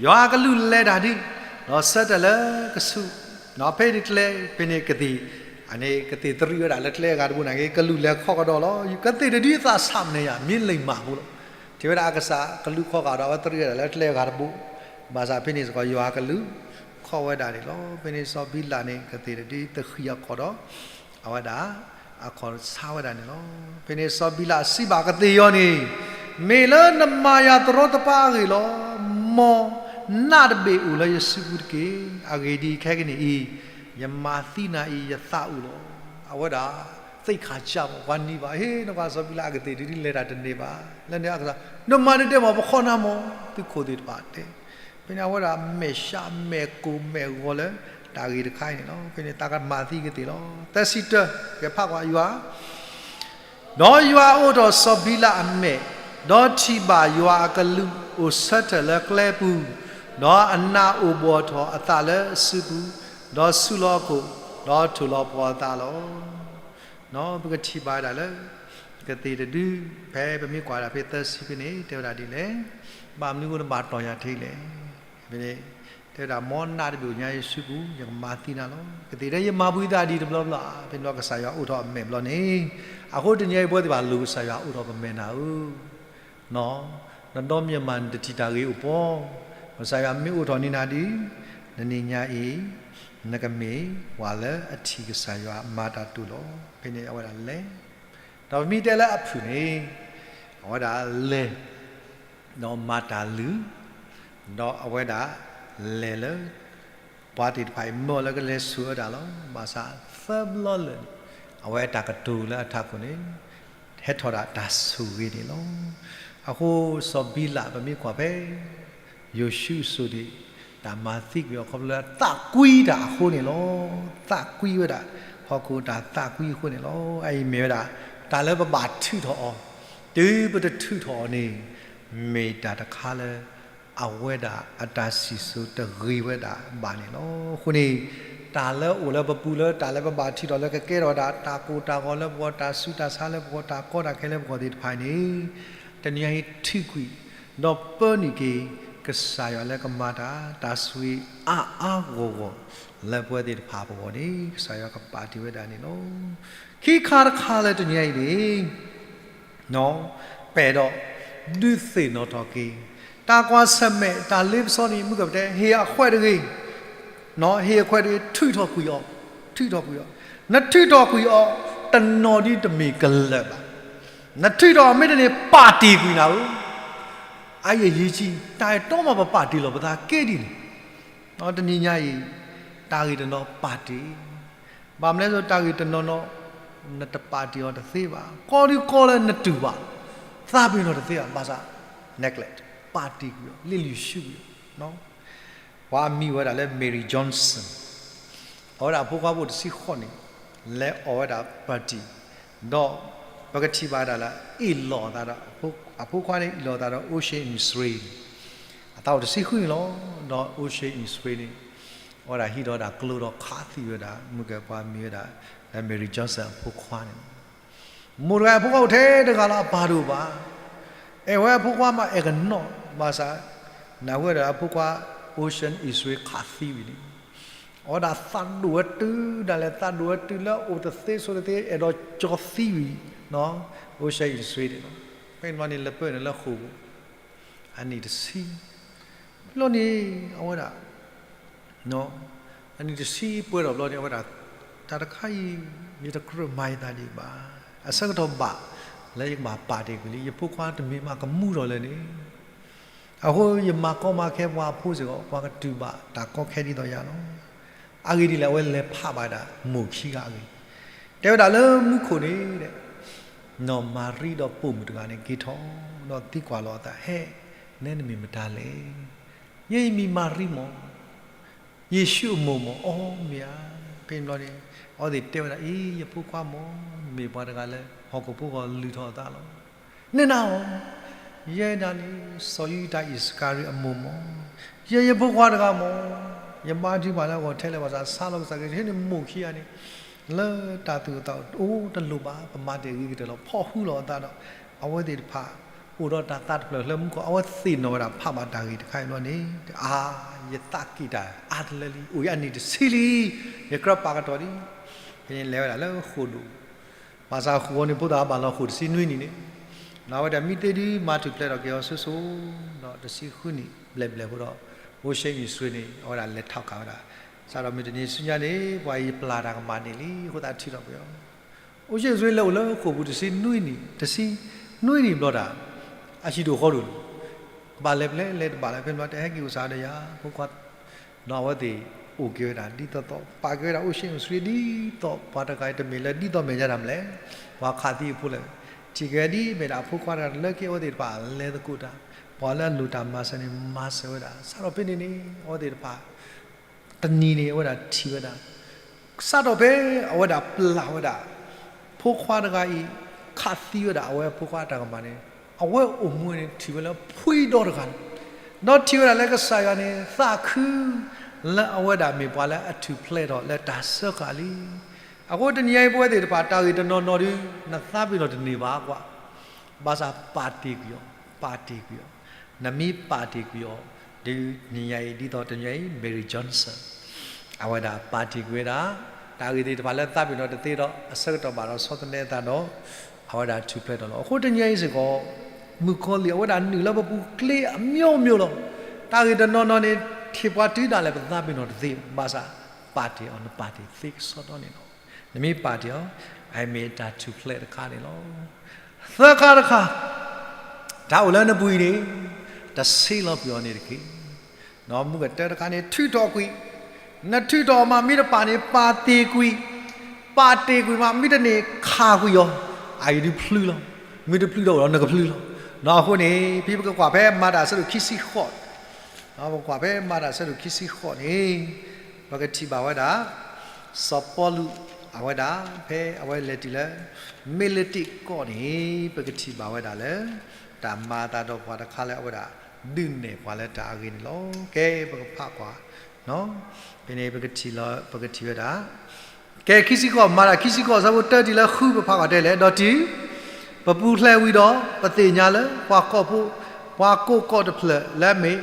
ယွၤအကလူးလဲၤတၢ်ဒုး, ဒီးဆၢထၢၣ်လၢကဆူး, ဒီးဖဲန့ၣ်ကျဲ, ဖဲန့ၣ်ကသ့ၣ်, အန့ၣ်ကသ့ၣ်တရံးဝဲဒၣ်လၢကျဲအဂၤတဘိန့ၣ်က့ၤ ကလူးလဲၤခီကဒီးလီၤ. ကသ့ၣ်တဒုးသးဆးမနုၤယၤ မ့ၢ်လံာ်မၢ်ဖိလီၤ. ထံၣ်ဝဲဒၣ်အကစၢ်ကလူးခီဃာ်ဒီးအဝဲတရံးဝဲဒၣ်လၢကျဲအဂၤတဘိ, ဘၣ်ဆၣ်ဖဲန့ၣ်စ့ၢ်ကီးယွၤအကလူးခီဝဲဒၣ်န့ၣ်လီၤ. ဖဲန့ၣ်စီၤဘံလးန့ၣ် ကသ့ၣ်တဒုးသဃံးအီၤခီဒီး အဝဲဒၣ် အခီၣ်ဆါဝဲဒၣ်န့ၣ်လီၤ. ဖဲန့ၣ်စီၤဘံလးစံးဘၣ်ကသ့ၣ်ယီၤန့ၣ်, မ့ၢ်လၢနမၤယၤတရီတပါအဂ့ၢ်လီၤ. မ်နးတဘ့ၣ်အိၣ်လၢယစုပူၤတက့ၢ်. အဂ့ၢ်ဒ်အံၤ, ခဲကနံၣ်အံၤ ယမၤသံနၤအံၤ ယသးအုးလီၤ. အဝဲဒၣ် သ့ၣ်ခၣ်စၢ်မး ပှၤနံၤဘၣ်, ဟ့ၣ် နကွၢ်စီၤဘံလးအကသ့ၣ်ဒ်ဒ် လဲၤတၢ်တန့ၢ်ဘၣ်. လၢန့ၣ်အကစၢ်, နမၤတဒဲးဘၣ် ပခီနၤမး, သုးခိၣ်သ့ၣ်တဖၣ်တဲ. ဖဲန့ၣ်အဝဲဒၣ်မဲာ်ဆှးမဲာ်ကိၢ်မဲာ်ဂီၤလၢတၢ်ဂ့ၢ်တခါအံၤန့ၣ်လီၤ. ဖဲန့ၣ်သးကမၤသံကသ့ၣ်လီၤ. သၢဆံတၢ, ကဖးကွၢ်ယွၤ, ဒီးယွၤအိးထီၣ်စီၤဘံလးအမဲာ်, ဒီးထံၣ်ဘၣ်ယွၤအကလူးအိၣ်ဆၢထၢၣ်လၢကျဲပူၤ, ဒီးအနးအိၣ်ဘှီၣ်ထီၣ်အသးလၢအစုပူၤ, ဒီးဆူးလီၤအခိၣ်, ဒီးထိၣ်လီၤပှီၤအသးလီၤ. ပကထံၣ်ဘၣ်ဝဲဒၣ်လၢ ကသ့ၣ်တဒု, ဖဲပမ့ၢ်ကွၢ်ဒၣ်ဖဲသၢဆံဖဲန့ၣ် တဲဝဲဒၣ်ဒ်လဲၣ်, ဘၣ်မနုၤအဃိနဘၣ်တီၢ်ယၤထဲလဲၣ်. ဖဲန့ၣ် တဲဝဲဒၣ် မ်နးတဘ့ၣ်အိၣ်ညါယစုပူၤ ယကမၤသံနၤလီၤ. ကသ့ၣ်တဲ ယမၤဘှံးသးဒံးတဘျီဘျီ, ဖဲန့ၣ်ဘျီကစၢ်ယွၤအိးထီၣ်အမဲာ်ဘျီန့ၣ်, အဃိတနံၤအံၤပဝဲသ့ၣ်တဖၣ်လိၣ်ကစၢ်ယွၤအိးထီၣ်ပမဲာ်နၤဧၢ နဒီမ့ၢ်မးနတထံၣ်တၢ်ဂ့ၤအိၣ်ပှီၤ, ကစၢ်ယွၤမ့ၢ်အိးထီၣ်န့ၢ်နၤဒီး, နနံၤညါအံၤ နကမ့ၢ်ပှၤလၢအထံၣ်ကစၢ်ယွၤမၤတၢ်တိာ်လီၤ. ဖဲန့ၣ်အဝဲဒၣ်လဲၤ, ဒီးပမ့ၢ်တဲလၢအဖုၣ်န့ၣ်, အဝဲဒၣ်လဲၤ ဒီးမၤတၢ်လုၢ်, ဒီးအဝဲဒၣ်လဲၤလၢ ပှၤသ့ၣ်တဖၣ်အံၤမၢအီၤလၢကလဲၤဆိၣ်ဝဲဒၣ်လီၤ. ဘၣ်ဆၣ်သၢဘျီလၢာ်န့ၣ်, အဝဲတၢ်ကတိၤလၢအထးခိၣ်န့ၣ် ဟဲထီၣ်ဒၣ်တၢ်ဆိၣ်ဂ့ၤန့ၣ်လီၤ. အဃိစီၤဘံလး ပမ့ၢ်ကွၢ်ဖဲ ယိၤၡူအစိၤန့ၣ် တၢ်မၤသံကွံာ်အီၤခီဖျိလၢသးကွံတၢ်အဃိန့ၣ်လီၤ. သးကွံဝဲဒၣ်, ဟီၣ်ခိၣ်တၢ်သးကွံအဃိန့ၣ်လီၤ. အအံၤမ့ၢ်ဝဲဒၣ် တၢ်လၢပဘၣ်ထုးထီၣ်အီၤ, တုၤပတထုးထီၣ်အီၤန့ၣ်, မ့ၢ်တၢ်တခါလၢ အဝဲဒၣ်အတၢ်စံၣ်စိၤတဂ့ၤဝဲဒၣ်ဘၣ်န့ၣ်လီၤ. အဃိန့ၣ် တၢ်လၢအိၣ်လၢပပူၤလၢတၢ်လၢပဘၣ်ထုးထီၣ်လၢကကဲထီၣ်ဝဲဒၣ် တၢ်ကိၢ်တၢ်ဂီၤလၢပဂီၢ်, တၢ်ဆူးတၢ်ဆါလၢပဂီၢ်, တၢ်ကီတၢ်ခဲလၢပဂီၢ်သ့ၣ်တဖၣ်အံၤန့ၣ်, တနံၤအံၤထုးကွံာ်, ဒီးပၢနုာ်က့ၤ ကစၢ်ယွၤလၢကမၤတၢ်, တၢ်ဆိၣ်ဂ့ၤအါအါဂီၢ်ဂီၢ် လၢပဝဲသ့ၣ်တဖၣ်အပဂီၢ်န့ၣ် ကစၢ်ယွၤကပာ်တ့ၢ်ဝဲဒၣ်န့ၣ်လီၤ. ခံခါတခါလၢတနံၤအံၤန့ၣ် ပအဲၣ်ဒိးဒုးသ့ၣ်နီၣ်ထီၣ်က့ၤ တၢ်ကွၢ်ဆၢၣ်မဲာ်တၢ်လ့ပစီန့ၣ် မုၢ်ကပတဲ ဟ့ၣ်အခွဲးတဂ့ၤ, ဟ့ၣ်အခွဲးတဂ့ၤ, ထုးထီၣ်ကွံာ်အီၤ, ထုးထီၣ်ကွံာ်အီၤ, နထုးထီၣ်ကွံာ်အီၤ တနီၤဒ်တမ့ၢ်ကလၢာ်ဘၣ်, နထုးထီၣ်အီၤမ့ၢ်တန့ၢ် ပာ်တ့ၢ်ကွံာ်နၤဧၢ, အအံၤအရေးကြီး, တၢ်အဲၣ်တီမးပပာ်တ့ၢ်လီၤပသးကဲဒ်န့ၣ်, တနံၤညါအံၤ တၢ်ဂ့ၢ်တနီၤပာ်တ့ၢ် ဘၣ်မနုၤလဲၣ် တၢ်ဂ့ၢ်တနီၤနီၤ နတပာ်တ့ၢ်အီၤတသ့ဘၣ်, ကီဒုးကီလၢနတူၢ်ဘၣ်, သးပ့ၤနီၣ်တသ့ဘၣ်, ဘၣ်ဆၣ် neglect, ပာ်တ့ၢ်ကွံာ်အီၤ, လ့ၣ်လံၣ်ဆူကွံာ်အီၤ, ပှၤအမံၤဝဲဒၣ်လၢ Mary Johnson, အဝဲဒၣ်အဖိခွါဖိတဆံဃိးနံၣ်, လဲၤအီၣ်ဝဲဒၣ် party, ဒီးပကထံၣ်ဘၣ်ဒၣ်လၢ အ့ၣ်လိာ်သးဒီး အဖိခွါန့ၣ် အ့ၣ်လိာ်သးဒီး Ocean Spray, အသးအိၣ်တဆံဃုနံၣ်လီၤ, ဒီး Ocean Spray န့ၣ် အဝဲဒၣ်ဟံးဒီးဒၣ်ကျိဒီးခးသံဝဲဒၣ် မုၢ်ကပှၤမံၤဝဲဒၣ် Mary Johnson အဖိခွါန့ၣ်လီၤ. မိၢ်တဂၤအဖိခွါအိၣ်ထဲတဂၤလီၤ အပၢ်တအိၣ်ဘၣ်, အဲၣ်ဝဲအဖိခွါမး အဲၣ်ကနီၣ်, ဘၣ်ဆၣ် နၢ်ဟူဝဲဒၣ်အဖိခွါ Ocean Spray ခးသံဝံၤန့ၣ်, အဝဲဒၣ်သးဒိၣ်ဝဲတုၤဒၣ်လဲာ်, သးဒိၣ်ဝဲတုၤလၢအိၣ်တသ့ဆိးတသ့ အဲၣ်ဒိးကၠီသံဝံၤ Ocean Spray န့ၣ်လီၤ. ဖဲန့ၣ်န့ၣ် လဲၤပၢနုာ်လၢဃိာ်ပူၤ အနံၣ်တဆံ, လီၤန့ၣ် အဝဲဒၣ် အနံၣ်တဆံပှဲၤထီၣ်ဘျီန့ၣ် အဝဲဒၣ် တၢ်တခါအံၤ ယတကြၢးမၤယသးဒံးဘၣ်, အဆၢကတီၢ်ဘၣ်လၢယကဘၣ်ပာ်တ့ၢ်ကွံာ်လံ ယဖိခွါတမ့ၢ်မးကမူထီၣ်လၢၤန့ၣ်, အဃိယမၤကီမၤခဲပှၤအဖိစ့ၢ်ကီး ပှၤကတူၢ်ဘၣ်တၢ်ကီခဲဒ်သိးယၤလီၤ. အဂ့ၢ်ဒ်လဲၣ် အဝဲလဲၤဖးဘၣ်ဒၣ်မိၢ်ခံဂၤအဂ့ၢ်, တဲဝဲဒၣ်လၢမူခိၣ်န့ၣ် နီၢ်မၤရံဒီးပိာ်မုၣ်တဂၤန့ၣ် က့ၤထီၣ်ဒီးသံကွၢ်လီၤအသး ဟဲ, နဲနမံၤမတၤလဲၣ်. ယဲယမံၤမၤရံမး, ယ့ၣ်ၡူးအမိၢ်မး. အီ မ့ၢ်ဧါ. ဖဲန့ၣ်ဘျီန့ၣ် အဝဲသ့ၣ်တဲဝဲဒၣ် အံၤ ယဖိခွါမး မ့ၢ်ပှၤတဂၤလၢ ဟီၣ်ခိၣ်ဖိဂီၢ်လုၢ်ထီၣ်အသးလီၤ. နဲနၤဧါ. ယဲဒၣ်န့ၣ် စီၤယူဒၤအံၣ်စကၤရံၤအမိၢ်မး, ယဲယဖိခွါတဂၤမး, ယဘါထုကဖၣ်လၢအဂီၢ်ထဲလဲၣ် ဘၣ်ဆၣ်ဆါလီၤကစၢ်က့ၤ ဟဲန့ၣ်မိၢ်ခံဂၤန့ၣ် လၢတၢ်သူၣ်အိၣ်သးအိၣ်တအိၣ်တလိၣ်ဘၣ် ပမၤတ့ၢ်အဂ့ၤကတၢၢ်လီၤ. ဖီၣ်ဃူလီၤအသးဒီး အဝဲသ့ၣ်တဖၣ် အိၣ်ဒီးတၢ်သးတဖျၢၣ်လၢမူခိၣ် အဝဲသ့ၣ်နီၣ်ဝဲဒၣ်ဖးဘၣ်တၢ်ဂ့ၢ်တခါအံၤဘျီန့ၣ် အါ ယသးက့ၣ်တၢ်အါတလၢလံ အိၣ်ယအနံၣ်တဆံလံ ယကြၢးပာ်ကတီၢ်လံ. ဖဲန့ၣ်လဲၤဝဲဒၣ်လၢဃိာ်ဒိၣ် ဘၣ်ဆၣ်ဃိာ်ဝဲန့ၣ် ဖိသၣ်ဘၣ်လီၤဃိာ်တဆံနွံနံၣ်န့ၣ် လီၤဝဲဒၣ်မံသ့ဒုး မၤထူၣ်ဖျဲးထီၣ်က့ၤအီၤစိၤစိၤ ဒီးတဆံဃုနံၣ်ဘျဲၣ်ဘျဲၣ်ဖိဒီး Ocean Spray န့ၣ် အဝဲဒၣ်လဲၤထီၣ်ကးဝဲဒၣ် စးထီၣ်မုၢ်တနံၤဆူညါန့ၣ် ပှၤအံၤပျၢ်တၢ်ကမၣ်န့ၣ်လံ အဃိသတးထုးထီၣ်ကွံာ်အီၤ. အိၣ်ဆံးအိၣ်ဆှံလၢအိၣ်လၢဃိာ်ပူၤတဆံနွံနံၣ်, တဆံနွံနံၣ်ဘျီတၢ် အဟံၣ်ဒိၣ်ဃီဒိၣ်လီၤ. ကဘၣ်လဲၤပျဲလဲၤတဘၣ်လၢၤ ဖဲန့ၣ်ဘျီတဟဲက့ၤအိၣ်စးဒီးယၤ ဖိခွါ ဒီးအဝဲသ့ၣ်အိၣ်က့ၤဝဲဒၣ်ဒ်သိးသိး ပာ်က့ၤဝဲဒၣ်အိၣ်ဆံးအိၣ်ဆှံဒ်သိးပှၤတဂၤအံၤ တမ့ၢ်လၢဒ်သိးမဲာ်ညါတၢ်မလဲၣ်, ပှၤခးသံအဖိလဲၣ်, ထံၣ်က့ၤဝဲဒ်မဲာ်ဒၣ်အဖိခွါတဂၤလၢခံ အဝဲသ့ၣ်တဖၣ်လဲၤသကိးတၢ်, ပှၤလၢအလိၣ်တၢ်မၤစၢၤန့ၣ် မၤစၢၤဝဲဒၣ်. စးထီၣ်ဖဲန့ၣ်န့ၣ် အဝဲသ့ၣ်တဖၣ် တနံၤန့ၣ် အဝဲဒၣ်ထံၣ်ဝဲဒၣ် စးထီၣ်ဖဲအဝဲဒၣ်ပျၢ်ဝဲဒၣ် ဖိခွါတဂၤအံၤ ခးသံဝဲဒၣ်အဝဲဖိခွါအတၢ်ကမၣ်န့ၣ် အဝဲအိၣ်မူန့ၣ် ထံၣ်ဝဲလၢဖှံဒီတဂၤန့ၣ်, ဒီးထံၣ်ဝဲဒၣ်လၢကစၢ်ယွၤန့ၣ် သးခု လၢအဝဲဒၣ်မ့ၢ်ပှၤလၢအထူၣ်ဖျဲးထီၣ်လၢတၢ်စၢဃာ်လံ. အဃိတနံၤညါအံၤ ပဝဲသ့ၣ်တဖၣ် တၢ်ဂ့ၢ်တနီၤနီၤဒုး နသးပ့ၤနီၣ်တန့ၢ်ဘၣ်ကွၢ်, ဘၣ်ဆၣ်ပာ်တ့ၢ်ကွံာ်အီၤ, ပာ်တ့ၢ်ကွံာ်အီၤ, နမ့ၢ်ပာ်တ့ၢ်ကွံာ်အီၤ ဒုးနံၤညါအံၤ ဒ်သိးတနံၤညါအံၤ Mary Johnson အဝဲဒၣ်ပာ်တ့ၢ်ကွံာ်ဝဲဒၣ် တၢ်ဂ့ၢ်သ့ၣ်တဖၣ်လၢသးပ့ၤနီၣ်တသ့ဒီး အဆၢကတီၢ်ဘၣ်ဒီးဆီတလဲအသးဒီး အဝဲဒၣ်ထူၣ်ဖျဲးထီၣ်လီၤ. အဃိတနံၤညါအံၤစ့ၢ်ကီး မုၣ်ကီၤလံၢ်အဝဲဒၣ်နုာ်လၢပပူၤကျဲအမျိုးမျိုးလီၤ. တၢ်ဂ့ၢ်တနီၤနီၤန့ၣ် ထံၣ်ပှၤတုၤဒၣ်လဲာ်ပသးပ့ၤနီၣ်တသ့ ဘၣ်ဆၣ်ပာ်တ့ၢ်အီၤ နပာ်တ့ၢ်သ့ကစီဒီန့ၣ်လီၤ. နမ့ၢ်ပာ်တ့ၢ်အီၤ အမ့ၢ်တၢ်ထူၣ်ဖျဲးတခါန့ၣ်လီၤ. သၢခါတခါ တၢ်အိၣ်လၢနပူၤအံၤန့ၣ် တဆ့လီၤကွံာ်အီၤန့ၣ်တက့ၢ်. မုၢ်ကတၢၢ်တခါန့ၣ် ထုးထီၣ်ကွံာ်, နထုးထီၣ်မးမ့ၢ်တပာ်န့ၣ် ပာ်တ့ၢ်ကွံာ်, ပာ်တ့ၢ်ကွံာ်မး မ့ၢ်တန့ၢ်ခးကွံာ်အီၤ, အအံၤဒုးဖျုလီၤ, မ့ၢ်တဖျုဒီးအိၣ်ဒီးနကဖျုလီၤ. အဃိန့ၣ် ဖဲပကကွၢ်ဖဲမၤတၢ်အဆၢဒိၣ်ခံဆံဃိး ပကွၢ်ဖဲမၤတၢ်အဆၢဒိၣ်ခံဆံဃိးန့ၣ် ပကထံၣ်ဘၣ်ဝဲဒၣ် စီၤပီလူး အဝဲဒၣ် ဖဲအဝဲလဲၤတုၤလၢ မ့လ့တ့ၣ်ကီၢ်န့ၣ် ပကထံၣ်ဘၣ်ဝဲဒၣ်လၢ တၢ်မၤအသးဒီးပှၤတခါလၢအဝဲဒၣ် ဒုးနဲၣ်ပှၤလၢတၢ်အဂ့ၢ်န့ၣ်လီၤ. ကဲ ပကဖးကွၢ် ဖဲန့ၣ် ပကထံၣ်လီၤ ပကထံၣ်ဝဲဒၣ် ကဲ ခံဆံဃိး မၤတၢ်ခံဆံဃိး အဆၢဖိတၢတုၤလၢဃု ပဖးကွၢ်တဲလဲၣ်, ဒီးတုၤ ပပူၤဖျဲးဝံၤဒီး ပသ့ၣ်ညါလၢ ပှၤကိးဖိ ပှၤကိးကီးတဖျၢၣ်လၢအမ့ၢ်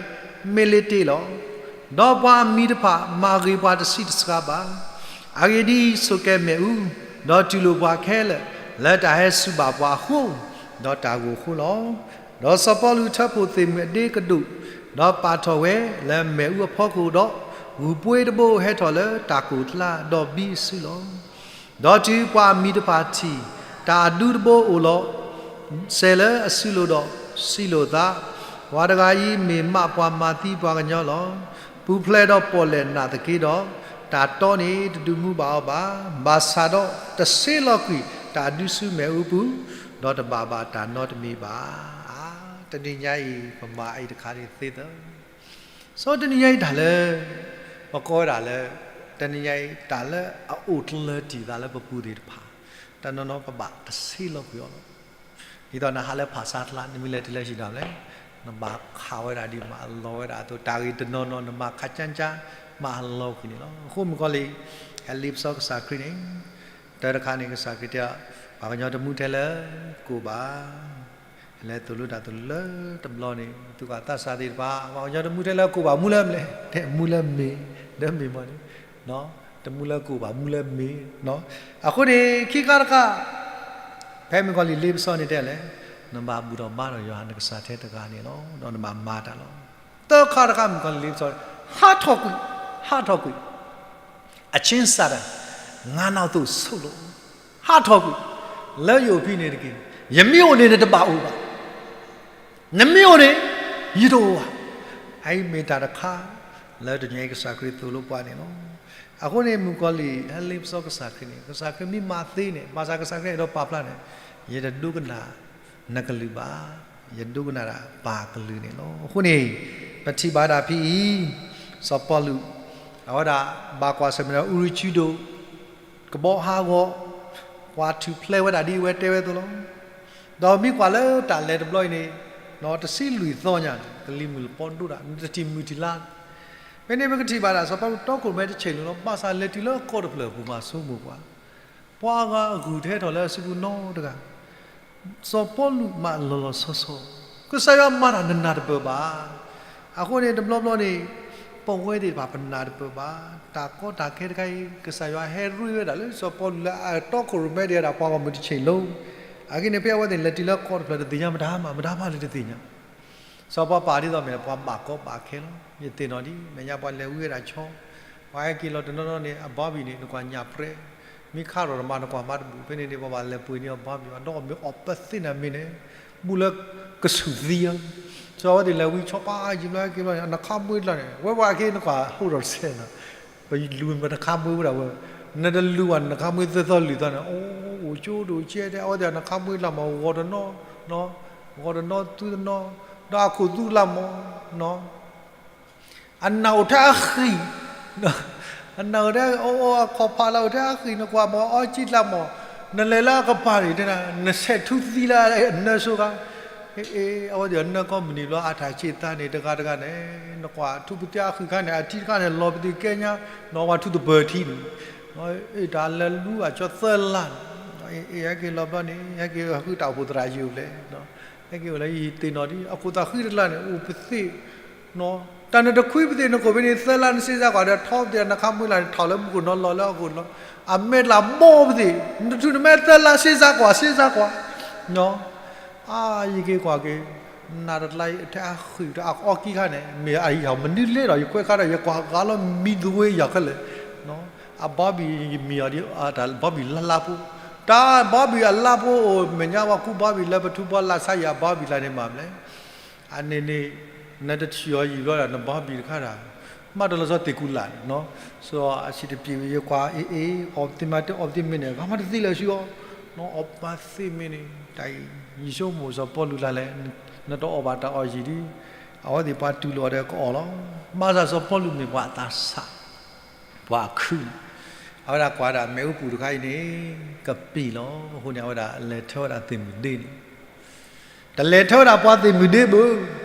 မ့လ့တ့ၣ်လီၤ. ဒီးပှၤအမံၤတဖၣ် မၤဂ့ၤပှၤတဆံးတစှၤဘၣ်. အဂ့ၢ်ဒ်အံၤ, ဆိးကဲမ့ၣ်အူ, ဒီးတူၢ်လိာ်ပှၤခဲလၢာ် လၢတၢ်ဟဲစူၢ်ဘၣ်ပှၤအဃိ, ဒီးတၢ်ဂိၢ်အဃိလီၤ. ဒီးစီၤပီလူးထၢဖှိၣ်သ့ၣ်မုၢ်အဒ့ကဒိၣ်, ဒီးပာ်ထီၣ်ဝဲလၢမ့ၣ်အူအဖီခိၣ်ဒီး, ဂုၢ်ပှ့ၤတဘိဟဲထီၣ်လၢတၢ်ကိၢ်ကျါ ဒီးဘံအစုလီၤ. ဒီးတုၤပှၤအမံၤတဖၣ်ထံၣ် တၢ်အဒူတဘိအိၣ်လီၤ စဲၤလၢအစုလိၤဒီးစံးလိာ်အသး, ပှၤတဂၤအံၤမ့ၢ်မးပှၤမၤသံပှၤကညီလီၤ. ပူၤဖျဲးဒီးပီၣ်လဲၣ်နးသက့ဒီး, တၢ်တီန့ၣ်တဒုးမူဘၣ်အီၤဘၣ်. ဘၣ်ဆၣ်ဒီးတဆ့လီၤကွံာ်တၢ်ဒုးဆူမ့ၣ်အူပူၤ, ဒီးတဘၣ်ဘၣ်တၢ်နီတမံၤဘၣ်. တနံၤညါအံၤ ပမၤအံၤတခါန့ၣ်သ့သၢ စီၤတနံၤညါအံၤတၢ်လၢ ပကိးဝဲဒၣ်လၢ တနံၤညါအံၤ တၢ်လၢအအိၣ်ကျၢၤတံၢ်သးလၢပပူၤသ့ၣ်တဖၣ် တနီၤနီၤပဘၣ်တဆ့လီၤကွံာ်အီၤလီၤ. ဒ်သိးနဟးလၢဖၣ်ဆါတလါ နမ့ၢ်လဲၤတုၤလၢဟံၣ်ဒီးလဲၣ် နဘၣ်ခးဝဲဒၣ်ဒ်မၤအလီၤဝဲဒၣ်အသိး တၢ်ဂ့ၢ်တနီၤနီၤ နမၤခးကၠါကၠါ မၤအလီၤကွံာ်န့ၣ်လီၤ. အဃိမုၣ်ကီၤလံၢ် ဟဲလ့ပစီကစၢ်ခရံာ်န့ၣ် တၢတခါန့ၣ် ကစၢ်ခရံာ်တဲ ပှၤကညီတမူထဲလၢကိၣ်ဘၣ် လဲၤသိၣ်လိတၢ်သိၣ်လိလၢတဘျီန့ၣ် သူၣ်က့ၣ်သးစၢ်သ့ၣ်တဖၣ် ပှၤကညီတမူထဲလၢကိၣ်ဘၣ် မူလၢမလဲၣ် တဲမူလၢမ့ၤ ဒီးမ့ၢ်မီၢ်န့ၣ် တမူလၢကိၣ်ဘၣ် မူလၢမ့ၤ အဃိန့ၣ် ခံခါတခါ ဖဲမုၣ်ကီၤလံၢ်လ့ပစီန့ၣ်တဲလဲၣ် နဘၣ်ဘူၣ်ထီၣ်ဘါထီၣ်ယွၤနကစၢ်ထဲတဂၤန့ၣ်လီၤ ဒီးနဘၣ်မၤတၢ်လီၤ. သၢခါတခါမုၣ်ကီၤလံၢ်လ့ပစီ ဟးထီၣ်ကွံာ် ဟးထီၣ်ကွံာ် အချင်းစာတန် ငါနောက်သို့ဆုတ်လော့ ဟးထီၣ်ကွံာ် လၢယအိၣ်ဖဲန့ၣ်တက့ၢ် ယမ့ၢ်အိၣ်န့ၣ်နတဘၣ်အိၣ်ဘၣ် နမ့ၢ်အိၣ်န့ၣ် ယတအိၣ်ဘၣ်. အအံၤမ့ၢ်တၢ်တခါ လၢတနံၤအံၤကစၢ်ခရံာ်သိၣ်လိပှၤန့ၣ်လီၤ. အဃိန့ၣ် မုၣ်ကီၤလံၢ်ဟဲလ့ပစီကစၢ်ခရံာ်န့ၣ် ကစၢ်ခရံာ်မ့ၢ်မၤသ့န့ၣ် ဘၣ်ဆၣ်ကစၢ်ခရံာ်အဲၣ်ဒိးပာ်ဖျါန့ၣ် ယတဒိကနၣ်နကလုၢ်ဘၣ် ယဒိကနၣ်ဒၣ်ပၢ်ကလုၢ်န့ၣ်လီၤ. အဃိန့ၣ် ပထံၣ်ဘၣ်ဒၣ်ဖဲအံၤ စီၤပီလူး အဝဲဒၣ်ဘၣ်ကွၢ်ဆၢၣ်မဲာ်ဒီး အူရံကၠူဒိၣ် ကဘီဟးဂီၤ ပှၤထူၣ်ဖျဲးဝဲဒၣ်ဒ်အဝဲတဲဝဲအသိးလီၤ. ဒီးမ့ၢ်ကွၢ်လၢတၢ်လဲၤတဘျီအံၤန့ၣ် တဆံလွံၢ်သီညါန့ၣ် ကလံၤမုၢ်လပီဒိၣ်ဒၣ် နတထံၣ်မုၢ်ထံၣ်လါ ဖဲန့ၣ်ပကထံၣ်ဘၣ်ဒၣ် စီၤပီလူးတီခိၣ်ရိၣ်မဲတဆံးလိၤလီၤ. ဘၣ်ဆၣ်လဲၤတုၤလၢကီၢ်တဖျၢၣ်အပူၤမးဆိကမိၣ်ကွၢ် ပှၤအဂၤအဂုၢ်တဟဲထီၣ်လၢအစုပူၤနီတဂၤ စီၤပီလူးမၤလီၤလီၤဆီဆီ ကစၢ်ယွၤမၤတၢ်နနၢ်တပၢၢ်ဘၣ်. အဃိန့ၣ် တဘျီဘျီန့ၣ် ပဝဲသ့ၣ်တဖၣ်ပနၢ်တပၢၢ်ဘၣ်. တၢ်ကီတၢ်ခဲတခါအံၤ ကစၢ်ယွၤဟဲရ့ဝဲဒၣ်လၢစီၤပီလူးလၢအတီခိၣ်ရိၣ်မဲဒၣ် ပှၤဂီၢ်မုၢ်တဆံးလိၤ အဂ့ၢ်န့ၣ် ဖဲအဝဲသ့ၣ်လဲၤတုၤလၢကီၢ်တဖျၢၣ်တသ့ၣ်ညါမတၤမး မတၤမးလၢတသ့ၣ်ညါ စီၤပီပာ်ဒ်သိးမ့ၢ်ပှၤဘၣ်ကီဘၣ်ခဲလီၤ. ယသ့ၣ်နီၣ်ဒ်မဲာ်ညါပှၤလဲၤဝံဝဲဒၣ်ဆီ ပှၤဟဲက့ၤလီၤတနီၤနီၤန့ၣ် အဘီဘံၣ်န့ၣ် နကွၢ်ညၣ်ပြဲ, မ့ၢ်ခးထီၣ်တမး နကွၢ်မၤတဘူၣ်, ဖဲန့ၣ်န့ၣ် ပှၤဘၣ်လဲၤပှ့ၤန့ၢ်အီၤဘီဘံၣ်, အဒီးမ့ၢ်အီၣ်ပသ့ၣ်နၤမ့ၢ်န့ၣ် ဘူၣ်လၢကဆူၣ်သံဧါ, စီၤဝဲသ့ၣ်လဲၤဝံဆီပာ်ယံၤဘျီဟဲက့ၤဘျီန့ၣ် နခါမွ့ကျါန့ၣ် ဝဲပှၤက့ၤနကွၢ်ဟိထီၣ်တစဲးနီၤ, ပလူၤမ့ၢ်နခါမွ့ဝဲဒၣ်ဝဲ, နတလူၤဘၣ်န့ၣ် နခါမွ့သၢသီလွံၢ်သီန့ၣ် အိၣ်အိၣ်ကၠိဒိၣ်ကၠဲတဲ အဝဲသ့ၣ်နခါမွ့ကျါမး ဂီၤတနီၤ, ဂီၤတနီၤသူတနီၤ, ဒီးအခိၣ်သူလၢ်မး အနၢ်အိၣ်ထဲအဃံၣ်, အနၢ်အိၣ်ထဲအအိၣ်အခီၣ်ဖးလၢအိၣ်ထဲအဃံၣ် နကွၢ်မးအီကံကျါမး, နလဲၤလၢအကပၤန့ၣ် နဆဲးထူသံလၢအနၢဆိခါ, အဝဲသ့ၣ်အနၢကီမုၢ်နံၤဘျီ အတၢ်ဆံးသးန့ၣ် တဂၤတဂၤန့ၣ် နကွၢ်ထူပတံအဃံၣ်ခါန့ၣ် အထံတခါန့ၣ် လီၤပသံးကဲညါ, နီၢ်ဝဲထူတပၢၢ်ထံန့ၣ် တၢ်လဲၤလူၤအကၠီသၢလါန့ၣ်, ဟဲက့ၤလီၤဘျီန့ၣ် ဟဲက့ၤဃုတၢ်အိၣ်ဖှိၣ်သရၣ်ယုၢ်ဖျဲၣ်, ဟဲက့ၤအိၣ်လၢယဟံၣ်သ့ၣ်နီၣ်ဒ် အခိၣ်သးဃံတကျါန့ၣ် အိၣ်ပသ့ၣ်, တၢ်နတခွံပသ့ၣ်နခိၣ်ဖဲန့ၣ် သၢလါနစ့စါကွၢ်ဒီး ထီပသ့ၣ်နခါမွ့လၢ်န့ၣ် ထီၣ်လၢမူခိၣ်နီၤလီၤလၢအခိၣ်နီၤ, အမဲာ်တလၢ်ဘီပသ့ၣ် နထူနမဲသၢလါစ့စါကွၢ် စ့စါကွၢ် အါ ယက့ၤကွၢ်က့ၤ နးတကျါအံၤ ထဲအဃံၣ်ထဲအအီကံခါန့ၣ် မ့ၢ်အယၤမနုၤလဲၣ်ဒီး ယကွဲးခါဒီး ယကွၢ်ဂၤလီၤမံသဝ့ယၤခဲလၢာ်, အဘီဘံၣ်ယမံၤအီၤဒ် တၢ်ဘီဘံၣ်လါလါဖိ, တၢ်ဘီဘံၣ်အလါဖိအိၣ် မဲာ်ညါပှၤကူဘီဘံၣ်လၢပထူဘီလၢ်ဆါယၤဘီဘံၣ်လၢန့ၣ်မးမလဲၣ် အန့ၣ်န့ၣ် နတဆံၣ်အီၤယံာ်ဘျီဒီး နဘီဘံၣ်တခါဒီး မးတလီၤဆီတ့ၢ်ကူလၢ်န့ၣ်, စီၤအဆံးတပျံၤဝံၤ ယကွၢ်အ့ၣ်အ့ၣ် အီၣ်ပသ့ၣ်မ့ၢ်တအီၣ်ပသ့ၣ်မ့ၢ်န့ၣ် ဂၤမးတသ့လၢၤဆူအီၤ, အီၣ်ပသ့ၣ်မ့ၢ်န့ၣ် တၢ်အံၤ ယဆိကမိၣ်စီၤပီလူးလၢ်လဲၣ်, နတအီၣ်ဘၣ်တၢ်အီၣ်ယံာ်ဒ် အဝဲသ့ၣ်ပှၤတူၢ်လိာ်အီၤဒီးကအီၣ်လီၤ, ဘၣ်ဆၣ်စီၤပီလူးမ့ၢ်ပှၤအသးဆး ပှၤအခုၣ်န့ၣ်, အဝဲဒၣ်ကွၢ်ဒၣ်မ့ၣ်အူပူၤတခါအံၤန့ၣ် ကပ့ၢ်လီၤ. အဃိန့ၣ် အဝဲဒၣ်လဲၤထၢဝဲဒၣ်သ့ၣ်မုၣ်ဒ့န့ၣ်, တလဲၤထၢဝဲဒၣ်ပှၤသ့ၣ်မုၣ်ဒ့ဘၣ်,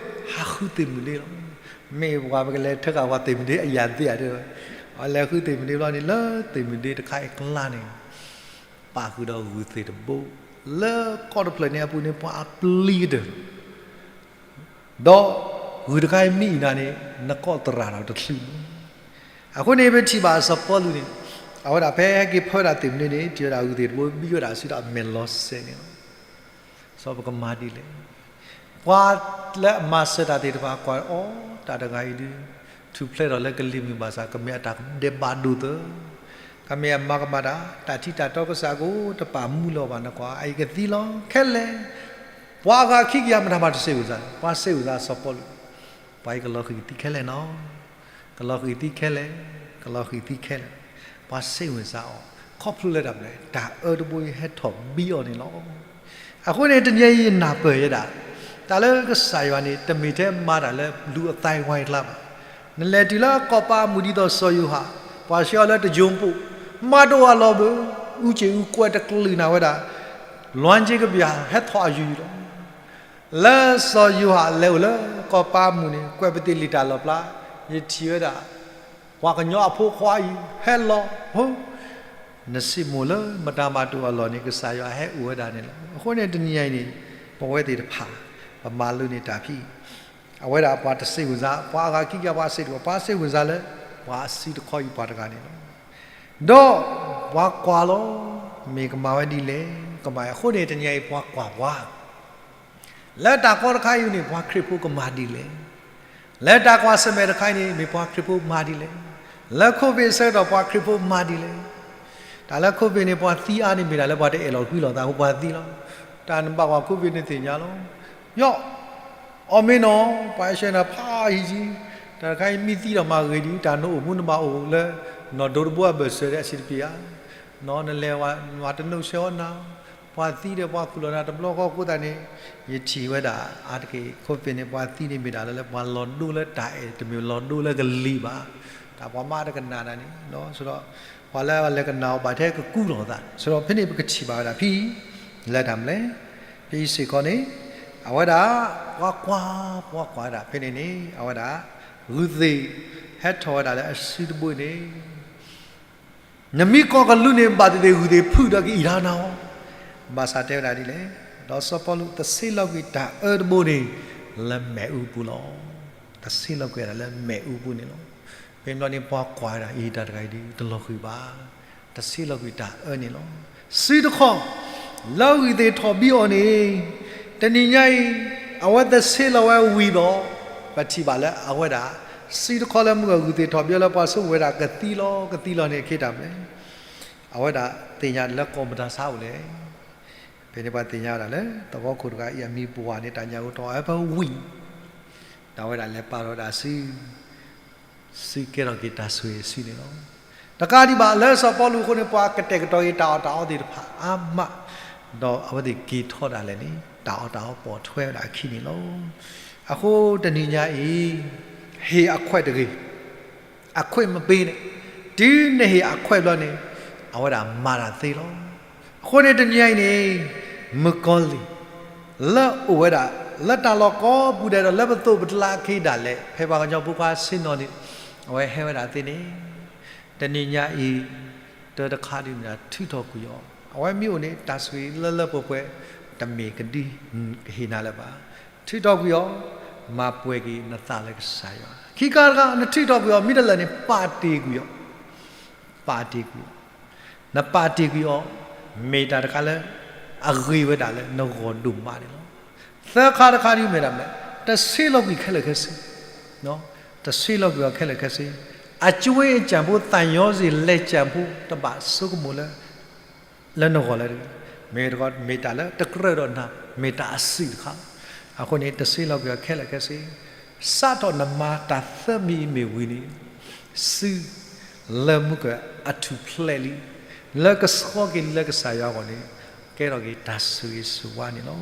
ဟးဃုသ့ၣ်မုၣ်ဒ့လီၤ. မ့ၢ်ပှၤပကလဲၤထၢဃာ်ပှၤသ့ၣ်မုၣ်ဒ့အယၢ်သ့ဧါတဲဝဲ, အလဲၤဃုသ့ၣ်မုၣ်ဒ့ဘျီန့ၣ် လၢသ့ၣ်မုၣ်ဒ့တခါအံၤအကျါန့ၣ် ပာ်ဃုာ်ဒီးဂုၢ်သ့ၣ်တဘိ, လၢကီၢ်တဖျၢၣ်န့ၣ်အပူၤန့ၣ် ပှၤအပျံၤကတၢၢ် ဒီးဂုၢ်တခါအံၤမ့ၢ်အံၤနၤန့ၣ် နကီၢ်သရၣ်ဒီးတချုးန့ၣ်, အဃိန့ၣ် ပထံၣ်ဘၣ်စီၤပီလူးန့ၣ် အဝဲဒၣ်ဖဲဟဲက့ၤဖၢဒၣ်သ့ၣ်မုၣ်ဒ့န့ၣ် တုၤဝဲဒၣ်ဂုၢ်သ့ၣ်တဘိ ဘံၣ်ဝဲဒၣ်ဆူဒီးအမဲာ်လီၤစဲၤန့ၣ်လီၤ. စီၤပကမၤဒ်လဲၣ်, ပှၤလၢအမၤစၢၤတၢ်သ့ၣ်တဖၣ်ကွၢ်အီၤ တၢ်တဂၤအံၤဒုး ထူၣ်ဖျဲးထီၣ်လၢကလံၤမုၢ်ဘၣ်ဆၣ် ကမ့ၢ်အတၢ်ဒဲးဘးဒိၣ်သၢ ကမ့ၢ်အမၤကမၣ်တၢ် တၢ်ထံတၢ်တီကစၢ်ကအိၣ် တပာ်မူလီၤဘၣ်နကွၢ် အအံၤကသံလီၤခဲလၢာ်, ပှၤအဂၤခံကယၤမတၤမၤတစံးဝံၤစါ, ပှၤစံးဝံၤစါစီၤပီလူး, ပှၤအံၤကလီၤဃံၤကသံခဲလၢာ်နီၤ, ကလီၤဃံၤသံခဲလၢာ်, ကလီၤဃံၤသံခဲလၢာ်, ပှၤစံးဝံၤစါအီၤ, ခီဖျိလၢတၢ်မနုၤလဲၣ် တၢ်အၢတဘိအံၤဟဲထီၣ်ဘံအီၤန့ၣ်လီၤ. အဃိန့ၣ် တနံၤအံၤယနၢ်ပၢၢ်ယဲဒၣ်, တၢ်လၢကစၢ်ယွၤန့ၣ် တမ့ၢ်ထဲမၤတၢ်လၢလူၤအသးဝါအကျါဘၣ်. နလဲၤတုၤလၢကီၢ်ပၤအမုၢ်ဒ်သိးစီၤယိၤဟၣ်, ပှၤဆှၢအီၤလၢတယိၤပူၤ, မၤတအိၣ်အလီၢ်ဘၣ်, အူကၠံၣ်အူကွဲးတကျုာ်နၤဝဲဒၣ်, လွမ်းခြင်းကဘျံးဟဲထီၣ်အယုၢ်လီၤ. လၢစီၤယိၤဟၣ်လဲၤအိၣ်လၢကီၢ်ပၤအမုၢ်န့ၣ် ကွဲးပသ့ၣ်လံာ်တၢ်လီၣ်ဖျါ, ယထံၣ်ဝဲဒၣ် ပှၤကညီအဖိခွါအံၤဟဲလီၤ, ဟိ, နစံးမိၣ်လၢမတၤမၤတအိၣ်အလီၢ်န့ၣ် ကစၢ်ယွၤဟဲအိၣ်ဝဲဒၣ်န့ၣ်လီၤ. အဃိန့ၣ်တနံၤအံၤန့ၣ် ပဝဲသ့ၣ်တဖၣ် ပမၤလိန့ၢ်တၢ်ဖဲအံၤ, အဝဲဒၣ်ပှၤတစံးဝံၤစါ, ပှၤအဂၤခံကယၤပှၤစံးတဘၣ်, ပှၤစံးဝံၤစါလၢ ပှၤအစုတခီအံၤပှၤတဂၤန့ၣ်လီၤ. ဒီးပှၤကွၢ်လီၤ, မ့ၢ်ကမၤဝဲဒ်လဲၣ်, ကမၤအဃိန့ၣ် တနံၤအံၤပှၤကွၢ်ပှၤ လၢတၢ်ကီတခါအံၤန့ၣ် ပှၤခရံာ်ဖိကမၤဒ်လဲၣ်, လၢတၢ်ကွၢ်ဆၢၣ်မဲာ်တခါအံၤန့ၣ် မ့ၢ်ပှၤခရံာ်ဖိမၤဒ်လဲၣ်, လၢ COVID ဆၢကတီၢ်ပှၤခရံာ်ဖိမၤဒ်လဲၣ်. တၢ်လၢ COVID န့ၣ် ပှၤသံအါန့ၣ် မ့ၢ်ဒၣ်လၢပှၤတအဲၣ်လီၤကွံလီၤသးအဃိပှၤသံလီၤ. တၢ်နဘၣ်ကွၢ် COVID န့ၣ်သ့ၣ်ညါလီၤ. ယီၢ်, အီၣ်မ့ၢ်နီၤ, ပှၤအဲၣ်ဆၢနၤဖးယံာ်ယံာ်, တၢ်တခါအံၤမ့ၢ်သံဒီးမၤဂ့ၤဒံး, တၢ်နအိၣ်မူနဘၣ်အိၣ်လၢ နီၢ်ဒိတဘိအဘၢၣ်စၢၤဒီးအဆံးတပျံၤဧါ, နလဲၤဝဲ မၤတနုာ်ဆၢအီၤနၤ ပှၤသံဒီးပှၤခူၣ်လီၤနၤတဘျီဃီအဃိသတးန့ၣ်, ယထံၣ်ဝဲဒၣ်အါတက့ၢ် COVID န့ၣ် ပှၤသံန့ၣ်မ့ၢ်ဒၣ်လၢ လၢပှၤလီၤဒိလၢတၢ်အဲၣ် တမ့ၢ်လီၤဒိလၢကလံၤဘၣ်. တၢ်ပှၤမၤတကနၣ်တၢ်န့ၣ်, ဒီး ပှၤလၢအလဲၤကနၣ်အီၤဘၣ်ထဲကကူလီၤသး, ဒီးဖဲန့ၣ်ပကထံၣ်ဘၣ်ဝဲဒၣ်ဖဲအံၤ, လၢတၢ်မနုၤလဲၣ်, ဖဲအံၤစ့ၢ်ကီးန့ၣ်, အဝဲဒၣ် ပှၤကွၢ်, ပှၤကွၢ်ဝဲဒၣ်ဖဲန့ၣ်န့ၣ် အဝဲဒၣ် ဂုၢ်သ့ၣ် ဟဲထီၣ်ဝဲဒၣ်လၢအစုတဘိန့ၣ် နမ့ၢ်ကိးကလူးန့ၣ် ဘၣ်သ့ၣ်သ့ၣ်ဂုၢ်သ့ၣ်ဖုၣ်ဒီးကအံၣ်တၢ်နၤအီၤ, ဘၣ်ဆၣ်တဲဝဲဒၣ်ဒ်လဲၣ်, ဒီးစီၤပီလူးတဆ့လီၤကွံာ်တၢ်အၢတဘိန့ၣ် လၢမ့ၣ်အူပူၤလီၤ. တဆ့လီၤကွံာ်ဒၣ်လၢမ့ၣ်အူပူၤန့ၣ်လီၤ. ဖဲန့ၣ်ဘျီန့ၣ် ပှၤကွၢ်ဝဲဒၣ်အံၤ တၢ်တဂၤအံၤဒ်တလီၤဃံၤဘၣ်, တဆ့လီၤကွံာ်တၢ်အၢန့ၣ်လီၤ. စုတခီ လၢဂုၢ်သ့ၣ်ထီၣ်ဘံအီၤန့ၣ်, တနံၤညါအံၤ အဝဲတဆ့လီၤဝဲဝံၤဒီး ပထံၣ်ဘၣ်လၢအဝဲဒၣ် စုတခီလၢမုၢ်ဂီၤဂုာ်သ့ၣ်ထီၣ်ဘၣ်လၢပှၤဆိကမိၣ်ဝဲဒၣ်ကသံလီၤ ကသံလီၤန့ၣ် အခ့တၢ်မနုၤလဲၣ်. အဝဲဒၣ်သ့ၣ်ညါလၢကီၢ်မတၤဆါအိၣ်လဲၣ်. ဖဲန့ၣ်ပှၤသ့ၣ်ညါဝဲဒၣ်လၢ သဝီခိၣ်တဂၤအံၤအမံၤပှၢ်န့ၣ် တၢ်ညၣ်အူတီၢ် အဝဲဖဲဝံၣ် ဒီးအဝဲဒၣ်လဲၤပာ်ထီၣ်ဝဲဒၣ်စု စုကဲထီၣ်က့ၤတၢ်ဆိၣ်ဂ့ၤအစုန့ၣ်လီၤ. တကးဒံးဘၣ်လၢစီၤပီလူးအဃိန့ၣ် ပှၤကတဲာ်ကတီၤက့ၤတၢ်အီၣ်တၢ်အီသ့ၣ်တဖၣ်အါမး, ဒီးအဝဲသ့ၣ်က့ၤထီၣ်ဒၣ်လဲာ်န့ၣ် တၢ်အီၣ်တၢ်အီပိာ်ထွဲဝဲဒၣ်အခံန့ၣ်လီၤ. အဃိတနံၤညါအံၤ ဟ့ၣ်အခွဲးတဂ့ၤ အခွဲးမ့ၢ်ပ့ၤန့ၣ်, တုၤနဟ့ၣ်အခွဲးဘျီန့ၣ် အဝဲဒၣ်မၤတၢ်သ့လီၤ. အဃိန့ၣ်တနံၤညါအံၤန့ၣ် မုၣ်ကီၤလံၢ် လၢအိၣ်ဝဲဒၣ် လၢတၢ်လီၢ်ကိးပူၤဒဲးဒီး လၢပသိးပကျါအခံဒၣ်လဲာ် ဖဲပှၤကညီဖိခွါဆ့ၣ်နီၤန့ၣ် အဝဲဟဲဝဲဒၣ်သ့န့ၣ် တနံၤညါအံၤ တၢ်တခါဒုးမ့ၢ်ဒၣ် ထုးထီၣ်ကွံာ်အီၤ, အဝဲမ့ၢ်အိၣ်န့ၣ် တၢ်ဆိၣ်ဂ့ၤလၢလၢပှဲၤပှဲၤ တမ့ၢ်ကဒု ကဟ့ၣ်နၤလၢၤဘၣ်. ထုးထီၣ်ကွံာ်အီၤ, မၤပှဲၤက့ၤနသးလၢကစၢ်ယွၤ. ခံခါတခါ နထုးထီၣ်ကွံာ်အီၤ မ့ၢ်တလၢာ်န့ၣ် ပာ်တ့ၢ်ကွံာ်အီၤ ပာ်တ့ၢ်ကွံာ်အီၤ, နပာ်တ့ၢ်ကွံာ်အီၤ မ့ၢ်တၢ်တခါလၢ အဂ့ၤဝဲဒၣ်လၢနဂီၢ်ဒိၣ်မးန့ၣ်လီၤ. သၢခါတခါဒုးမ့ၢ်ဒၣ်မနုၤလဲၣ်, တဆ့လီၤကွံာ်ခဲလၢာ်ခဲဆ့, တဆ့လီၤကွံာ်အီၤခဲလၢာ်ခဲဆ့, အကဝ့အကၠၢ်ဖိ သးညီစ့ၢ်လဲၤကၠၢ်ဖိ တဘၣ်ဆိကမိၣ်လၢ လၢနဂီၢ်လၢၤတဂ့ၤ, မ့ၢ်တခီ မ့ၢ်တၢ်လၢတကြၢးဒီးနၤ မ့ၢ်တၢ်အစုၣ်တခါလီၤ. အဃိန့ၣ် တဆ့လီၤကွံာ်အီၤခဲလၢာ်ခဲဆ့, စးထီၣ်နမၤတၢ်သၢမံၤအံၤမ့ၢ်ဝံၤန့ၣ် စု လၢမုၢ်ကၢၢ်အထူၣ်ဖျဲးလံ, လၢကဆှီက့ၤလၢကစၢ်ယွၤအဂီၢ်န့ၣ် ကဲထီၣ်က့ၤတၢ်ဆိၣ်ဂ့ၤဆိၣ်ဝါန့ၣ်လီၤ.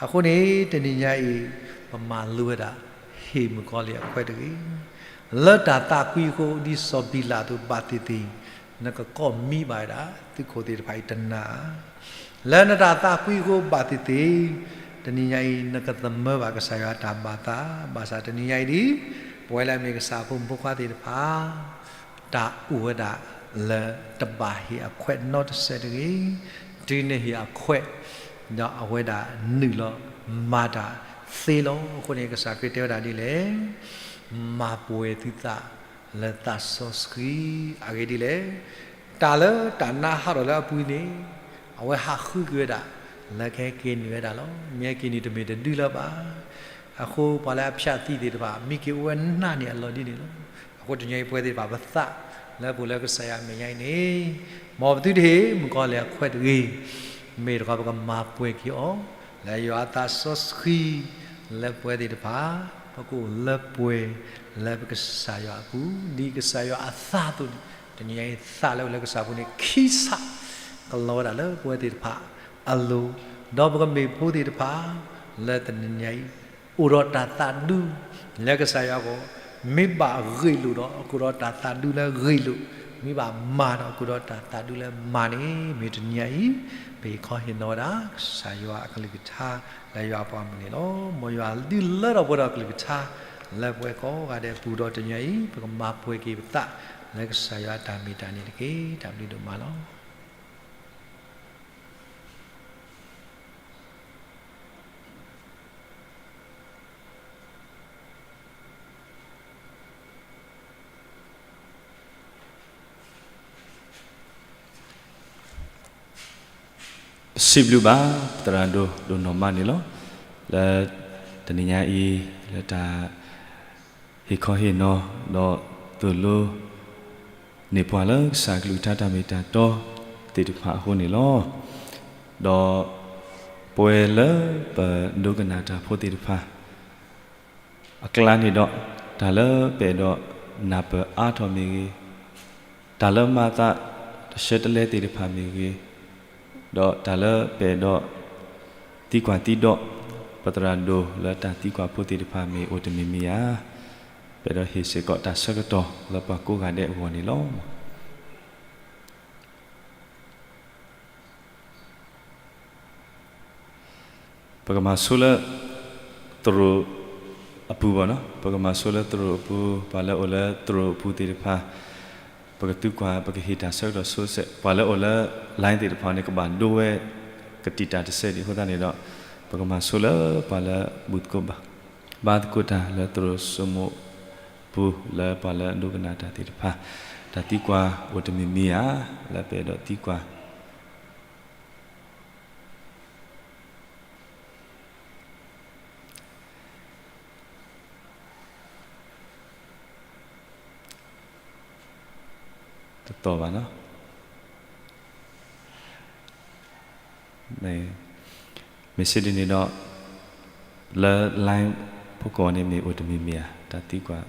အဃိန့ၣ် တနံၤညါအံၤ ပမၤလိဝဲဒၣ် ဟ့ၣ်မုၣ်ကီၤလံၢ်အခွဲးတဂ့ၤ, လၢတၢ်သးကွံအဃိ ဒ်စီၤဘံလးအသိး ဘၣ်သ့ၣ်သ့ၣ် နကကိးမံဘၣ်ဝဲဒၣ် သုးခိၣ်သ့ၣ်တဖၣ်အံၤတနၤဧါ. လၢနတၢ်သးကွံအဃိဘၣ်သ့ၣ်သ့ၣ် တနံၤညါအံၤ နကသမၢဘၣ်ကစၢ်ယွၤတၢ်ဘၣ်သး, ဘၣ်ဆၣ်တနံၤညါအံၤဒ် ပဝဲလၢအမ့ၢ်ကစၢ်အဖိမုၣ်ဖိခွါသ့ၣ်တဖၣ် တၢ်အိၣ်ဝဲဒၣ်လၢတဘၣ်ဟ့ၣ်အခွဲးနီတစဲးတဂ့ၤ, တုၤနဟ့ၣ်အခွဲး ဒီးအဝဲဒၣ်နုာ်လီၤမၤတၢ်သ့လီၤ. အဃိန့ၣ် ကစၢ်ခရံာ်တဲဝဲဒၣ်ဒ်လဲၣ်, မၤပှဲၤသုသးလၢသးစီဆှံအဂ့ၢ်ဒ်လဲၣ်. တၢ်လၢတၢ်နါဟးထီၣ်လၢအပူၤန့ၣ် အဝဲဟးဃုက့ၤဝဲဒၣ် လၢကဟဲက့ၤနုာ်ဝဲဒၣ်လီၤ. မ့ၢ်ဟဲက့ၤနုာ်တမ့ၢ်တဒုလၢၤဘၣ်. အဃိပှၤလၢအဖၠၣ်သံသ့ၣ်တဖၣ် မံက့ၤအိၣ်ဝဲနးန့ၣ်အလီၢ်ဒ်န့ၣ်လီၤ. အဃိတနံၤအံၤပဝဲသ့ၣ်တဖၣ်ပသးလၢပအိၣ်လၢကစၢ်ယွၤအမဲာ်ညါအံၤန့ၣ် မ်ပသုတဟ့ၣ်မုၣ်ကီၤလံၢ်အခွဲးတဂ့ၤ, မ့ၢ်တခီပကမၤပှဲၤက့ၤအီၤ လၢယွၤအသးစီဆှံ လၢပဝဲသ့ၣ်တဖၣ် ပကအိၣ်လၢပှဲၤလၢပကစၢ်ယွၤအပူၤ ဒ်ကစၢ်ယွၤအသးအသိးန့ၣ် တနံၤညါအံၤသးလၢပအိၣ်လၢကစၢ်အပူၤန့ၣ် ခံဆးကလီၤဝဲဒၣ်လၢပဝဲသ့ၣ်တဖၣ်အလိၤ, ဒီးပကမ့ၢ်ဖိသ့ၣ်တဖၣ် လၢတနံၤညါအံၤ အိၣ်ဒီးတၢ်သးဒူ လၢကစၢ်ယွၤအဂီၢ်, မ့ၢ်ဘၣ်ဂ့ၢ်လိာ်ဒီး ကအိၣ်ဒီးတၢ်သးဒူလၢဂ့ၢ်လိာ်, မ့ၢ်ဘၣ်မၤဒီး ကအိၣ်ဒီးတၢ်သးဒူလၢမၤန့ၣ် မ့ၢ်တနံၤညါအံၤ ပဟ့ၣ်ခီဟ့ၣ်နီၤဝဲဒၣ် ကစၢ်ယွၤအကလုၢ်ကထါ လၢယွၤအပှၤမုၢ်န့ၣ်လီၤ. မ်ယွၤဒုးလၢထီၣ်ပှဲၤဒီးကလုၢ်ကထါ လၢပဝဲကိးဂၤဒဲးအပူၤဒီးတနံၤညါအံၤ ပကမၤပှဲၤက့ၤပသး လၢကစၢ်ယွၤအတၢ်မ့ၢ်တၢ်န့ၣ်တက့ၢ်. တၢ်ဘျုးဒိၣ်မးလီၤ. ပစံးဘျုးဘၣ် ပသရၣ်ဒိၣ် ဒိၣ်နီၢ်မးန့ၣ်လီၤ. လၢတနံၤညါအံၤ လၢတၢ်ဟ့ၣ်ခီဟ့ၣ်နီၤ ဒီးသိၣ်လိ န့ၢ်ပှၤလၢကစၢ်ကလုၢ်ကထါတၢ်မ့ၢ်တၢ်တီသ့ၣ်တဖၣ်အဃိန့ၣ်လီၤ. ဒီးပဝဲလၢပဒိကနၣ်တၢ်ဖိသ့ၣ်တဖၣ် အကျါန့ၣ်ဒီး တၢ်လၢပအဲၣ်ဒိးနၢ်ပၢၢ်အါထီၣ်မ့ၢ်ဂ့ၤ, တၢ်လၢမၤသးတဆၢတလဲသ့ၣ်တဖၣ်မ့ၢ်ဂ့ၤ, ဒီးတၢ်လၢပအဲၣ်ဒိး သံကွၢ်သံဒိး ပသရၣ်ဒိၣ်လၢတၢ်သံကွၢ်ဖိသ့ၣ်တဖၣ်မ့ၢ်အိၣ်တမံၤမံၤဧါ, ပအဲၣ်ဒိးဟ့ၣ်စ့ၢ်ကီးတၢ်ဆၢကတီၢ်လၢပှၤကိးဂၤဒဲးအဂီၢ်န့ၣ်လီၤ. ပကမၤဆိလၢ သရိာ်အပူၤဘၣ်နီၤ, ပကမၤဆိလၢသရိာ်အပူၤ, ပှၤလၢအိၣ်လၢသရိာ်အပူၤသ့ၣ်တဖၣ် ပကသံကွၢ် ပကဟ့ၣ်တၢ်ဆၢကတီၢ်ဆိစဲး, ပှၤလၢအိၣ်လၢ line သ့ၣ်တဖၣ်န့ၣ် ကဘၣ်ဒိဝဲ ကတံာ်တၢ်တစဲးဒံးအဃိသတးန့ၣ်ဒီး ပကမၤဆိလၢပှၤလၢဘူၣ်သကိးဘါ ဘါသကိးတၢ်လၢသရိာ်စိမိၣ်ပူၤ လၢပှၤလၢအဒိကနၣ်တၢ်သ့ၣ်တဖၣ် တၢ်သံကွၢ်အိၣ်တမံၤမံၤဧါ, လၢပအဲၣ်ဒိးသံကွၢ်. တသီၣ်ဘၣ်နီၤ. မ့ၢ်စ့ဒ်န့ၣ်ဒီး လၢ line ဖီခိၣ်န့ၣ်မ့ၢ်အိၣ်တမံၤမံၤဧါ, တၢ်သံကွၢ်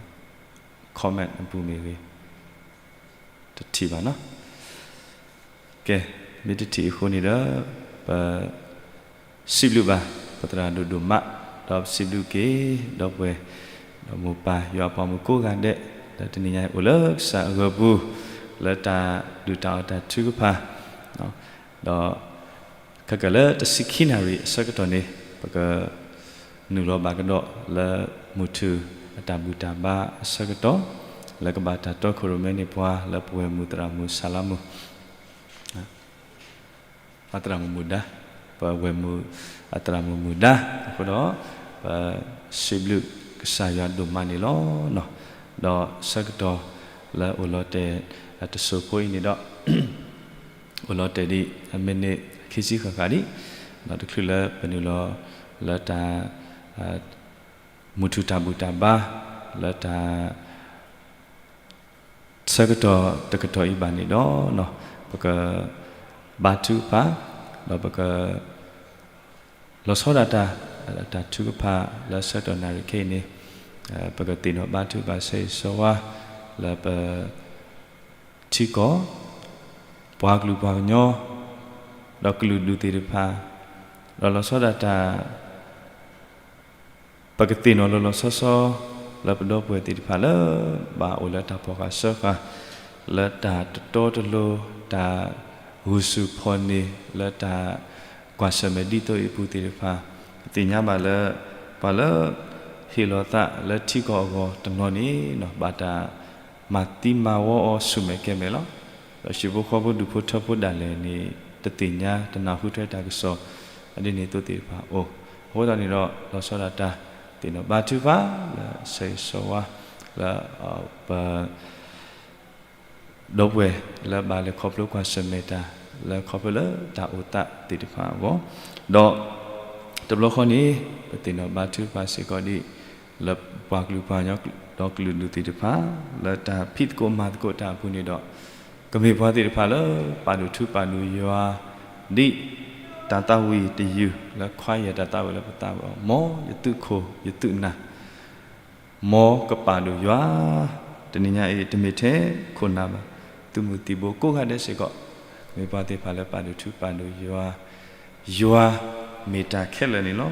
comment အပူၤမ့ၢ်ဂ့ၤ, တထံၣ်ဘၣ်နီၤ. ကဲ, မ့ၢ်တထံၣ်အဃိန့ၣ်ဒီး ပ စံးဘျုးဘၣ် ပသရၣ်ဒိၣ်ဒိၣ်မး, ဒီးပစံးဘျုးက့ၤ ဒီပုၢ်ဝဲၢ် ဒီးမိၢ်ပၢ်ယွၤအပှၤမုၣ်ကိးဂၤဒဲး, လၢတနံၤညါအံၤအိၣ်လၢကစၢ်အဂီၢ်ပူၤ, လၢတၢ်ဒုၣ်တၢ်အီၣ်တၢ်ထုကဖၣ်, ဒီး ခဲကလၢတဆံခံနၣ်ရံၣ်အဆၢကတီၢ်န့ၣ် ပက နုာ်လီၤဘၣ်ကဒီးလၢမုၢ်ထူၣ်အတၢ်ဘူၣ်တၢ်ဘါအဆၢကတီၢ်, လၢကဘၣ်တၢ်တီခိၣ်ရိၣ်မဲန့ၢ်ပှၤလၢပဝဲၢ်မုၢ်သရၣ်မုၣ်ဆၣ်လါမုၣ်, အသရၣ်မုၣ်မုၣ်ဒါ, ပဝဲၢ်မုၢ်အသရၣ်မုၣ်မုၣ်ဒါအဃိဒီး, ပစံးဘျုးကစၢ်ယွၤဒိၣ်မးန့ၣ်လီၤ. ဒီးဆၢကတီၢ်လၢအိၣ်လီၤတဲာ်တစိၢ်ဖိအံၤန့ၣ်ဒီး အိၣ်လီၤတဲာ်ဒံးအမံးနံးခံဆံဃၣ်ဃၣ်ဒံး, ဒီးတချုးလၢပနုာ်လီၤလၢတၢ် မုၢ်ထူၣ်တၢ်ဘူၣ်တၢ်ဘါ လၢတၢ် ဆၢကတီၢ်တကတီၢ်အံၤဘၣ်န့ၣ်ဒီး, ပက ဘါထုကဖၣ်, ဒီးပက လီၤဆီဒၣ်တၢ်, တၢ်ထုကဖၣ်လၢဆၢကတီၢ်နၣ်ရံၣ်ခဲအံၤန့ၣ်, ပကသ့ၣ်နီၣ်ဘါထုကဖၣ်ဆၢဂ့ၤဆၢဝါ လၢပ ထံကီၢ်, ပှၤကလုာ်ပှၤကညီ, ဒီးကလုာ်ဒူၣ်သ့ၣ်တဖၣ်, ဒီးလီၤဆီဒၣ်တၢ် ပကသ့ၣ်နီၣ်လီၤလီၤဆီဆီ လၢပဒီပုၢ်ဝဲၢ်သ့ၣ်တဖၣ်လၢ ဘၣ်အိၣ်လၢတၢ်ဖီၣ်ဃာ်စၢဃာ် လၢတၢ်တတီတလိၤ တၢ်ဂုာ်ဆူၣ်ဖီၣ်န့ၢ် လၢတၢ်ကွၢ်ဆၢၣ်မဲာ်ဒ်သိးအံၤအပူၤသ့ၣ်တဖၣ်, ပသ့ၣ်ညါဘၣ်လၢ ပှၤလၢ ဟ့ၣ်လီၤသးလၢထံကီၢ်အဂီၢ်တနီၤန့ၣ် ဘၣ်တၢ်မၤသံမၤဝီအီၤဆူၣ်မဲာ်ကဲမဲာ်လီၤ. ဒီးဟံၣ်ဖိဃီဖိဒူၣ်ဖိထၢဖိဒၣ်လဲာ်န့ၣ် တသ့ၣ်ညါတနၢ်ဟူထွဲတၢ်ကစီၣ် ဒ်န့ၣ်အသိးသ့ၣ်တဖၣ်အိၣ်. အဃိသတးန့ၣ်ဒီး လီၤဆီဒၣ်တၢ် သ့ၣ်နီၣ်ဘါထုကဖၣ်လၢဆၢဂ့ၤဆၢဝါ လၢ ပ ဒီပုၢ်ဝဲၢ်လၢဘၣ်လဲၤခီဖျိကွၢ်ဆၢၣ်မဲာ်တၢ် လၢခီဖျိလၢတၢ်အိၣ်သးသ့ၣ်တဖၣ်အဂီၢ်, ဒီး တဘျီဃီန့ၣ် ပသ့ၣ်နီၣ်ဘါထုကဖၣ်စ့ၢ်ကီးဒ် လၢပှၤကလုာ်ပှၤကညီ ဒီးကလုာ်ဒူၣ်သ့ၣ်တဖၣ် လၢတၢ်ဖံးသကိးမၤသကိးတၢ်အပူၤန့ၣ်ဒီး ကမ့ၢ်ပှၤသ့ၣ်တဖၣ်လၢ ပာ်ဒိၣ်ထူပာ်ဒိၣ်ယွၤ ဒ်တၢ်သးဝံၣ်တယုၢ်လၢ choir တၢ်သးဝံၣ်လၢပသးဝံၣ်အီၤ, မ်ယသုးခိၣ်ယသုးနၢ် မ်ကပာ်ဒိၣ်ယွၤ, တနံၤညါအံၤ တမ့ၢ်ထဲခိၣ်နၢ်ဘၣ်, သုးမုၢ်သံၣ်ဘိကိးဂၤဒဲးစ့ၢ်ကီး မ့ၢ်ပှၤသ့ၣ်တဖၣ်လၢပာ်ဒိၣ်ထူပာ်ဒိၣ်ယွၤ, ယွၤမ့ၢ်တၢ်ခဲလၢာ်န့ၣ်လီၤ.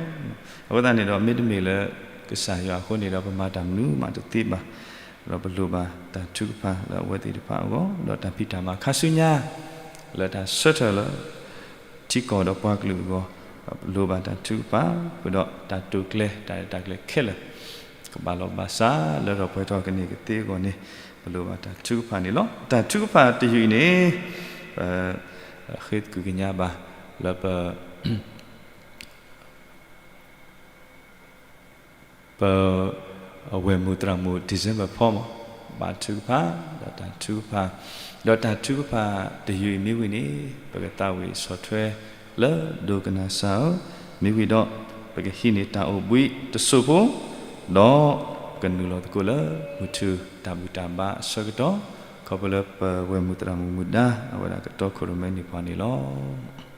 အဃိသတးန့ၣ်ဒီး မ့တမ့ၢ်လၢကစၢ်ယွၤအဃိန့ၣ်ဒီး ပမၤတၢ်မနုၤမးတသ့ဘၣ်, ဒီးပလိၣ်ဘၣ်တၢ်ထုကဖၣ်လၢအဝဲသ့ၣ်တဖၣ်အဂီၢ်, ဒီးတၢ်ဖံးတၢ်မၤခါဆူညါ လၢတၢ်ဆၢထၢၣ်လၢ ထံကီၢ်ဒီးပှၤကလုာ်အဂီၢ်, ပလိၣ်ဘၣ်တၢ်ထုကဖၣ်, ဃုာ်ဒီးတၢ်တိာ်ကျဲၤ တၢ်ရဲၣ်တၢ်ကျဲၤခဲလၢာ် ကဘၣ်လီၢ်ဘၣ်စးလၢထီၣ်ပှဲၤထီၣ်ကန့ၢ်ကသ့အဂီၢ်န့ၣ်, ပလိၣ်ဘၣ်တၢ်ထုကဖၣ်န့ၣ်လီၤ. တၢ်ထုကဖၣ်တယုၢ်အံၤန့ၣ် ပ ဃ့သကုၤကညးဘၣ် လၢပ ပ အဝဲၢ်မုၢ်သရၣ်မုၣ် December ဖီမး, ဘါထုကဖၣ်, ဒီးတၢ်ထုကဖၣ်, ဒီးတၢ်ထုကဖၣ်တယုၢ်အံၤမ့ၢ်ဝံၤန့ၣ် ပကသးဝံၣ်ဆီၣ်ထွဲလၢဒိကနၣ်စၢ်ဧၢ, မ့ၢ်ဝံၤဒီး ပကဟံးန့ၢ်တၢ်အိၣ်ဘှံးတစိၢ်ဖိ, ဒီးပကနုာ်လီၤသကိးလၢမုၢ်ထူၣ်တၢ်ဘူၣ်တၢ်ဘါအဆၢကတီၢ်, ခီဖျိလၢပဝဲၢ်မုၢ်သရၣ်မုၣ်မုၢ်ဒါ အဝဲဒၣ်ကတီခိၣ်ရိၣ်မဲန့ၢ်ပှၤန့ၣ်လီၤ.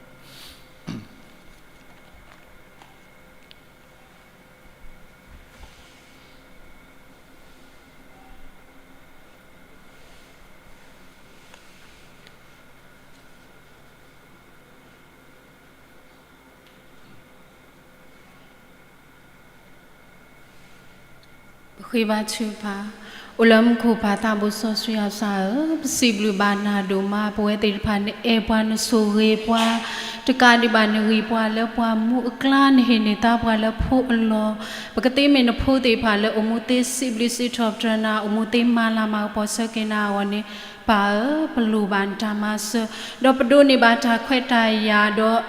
ပဃ့ဘါထုကဖၣ်, အိၣ်လၢမူခိၣ်ပၢ်သးဘိစီဆှံယွၤဧၢ, ပစံးဘျုးဘၣ်နၤဒိၣ်မး, ပဝဲသ့ၣ်တဖၣ်နအဲၣ်ပှၤနဆိၣ်ဂ့ၤပှၤ, တကးဒံးဘၣ်နဂံၢ်ပှၤလၢပှၤမူအကျါ, နဟ့ၣ်န့ၢ်သါပှၤလၢဖိအလီၢ်, ပကသ့မ့ၢ်နဖိသ့ၣ်တဖၣ်လၢအိၣ်မူသ့စံးဘျုးစံးထီၣ်ပတြၢၤနၤ, အိၣ်မူသ့မၤလၤမၤကပီၤဆၢက့ၤနၤအဂီၢ်န့ၣ်, ပၢ်ဧၢ, ပလိၣ်ဘၣ်နတၢ်မၤစၢၤ, ဒီးပဒိးန့ၢ်ဘၣ်တၢ်ခွဲးတၢ်ယာ်ဒီး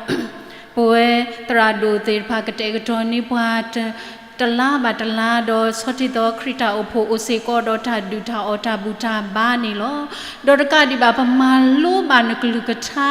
ပဝဲသရၣ်ဒိၣ်သ့ၣ်တဖၣ်ကတဲာ်ကတီၤန့ၢ်ပှၤတ တလါဘၣ်တလါ ဒီးဆီၣ်တံၢ်သီခရံာ်တၢ်အိၣ်ဖှိၣ်အိၣ်စ့ၢ်ကီးဒီးတၢ်ဒုၣ်တၢ်အီၣ်တၢ်ဘူၣ်တၢ်ဘါန့ၣ်လီၤ. ဒီးတကးဒံးဘၣ် ပမၤလိဘၣ်နကလုၢ်ကထါ,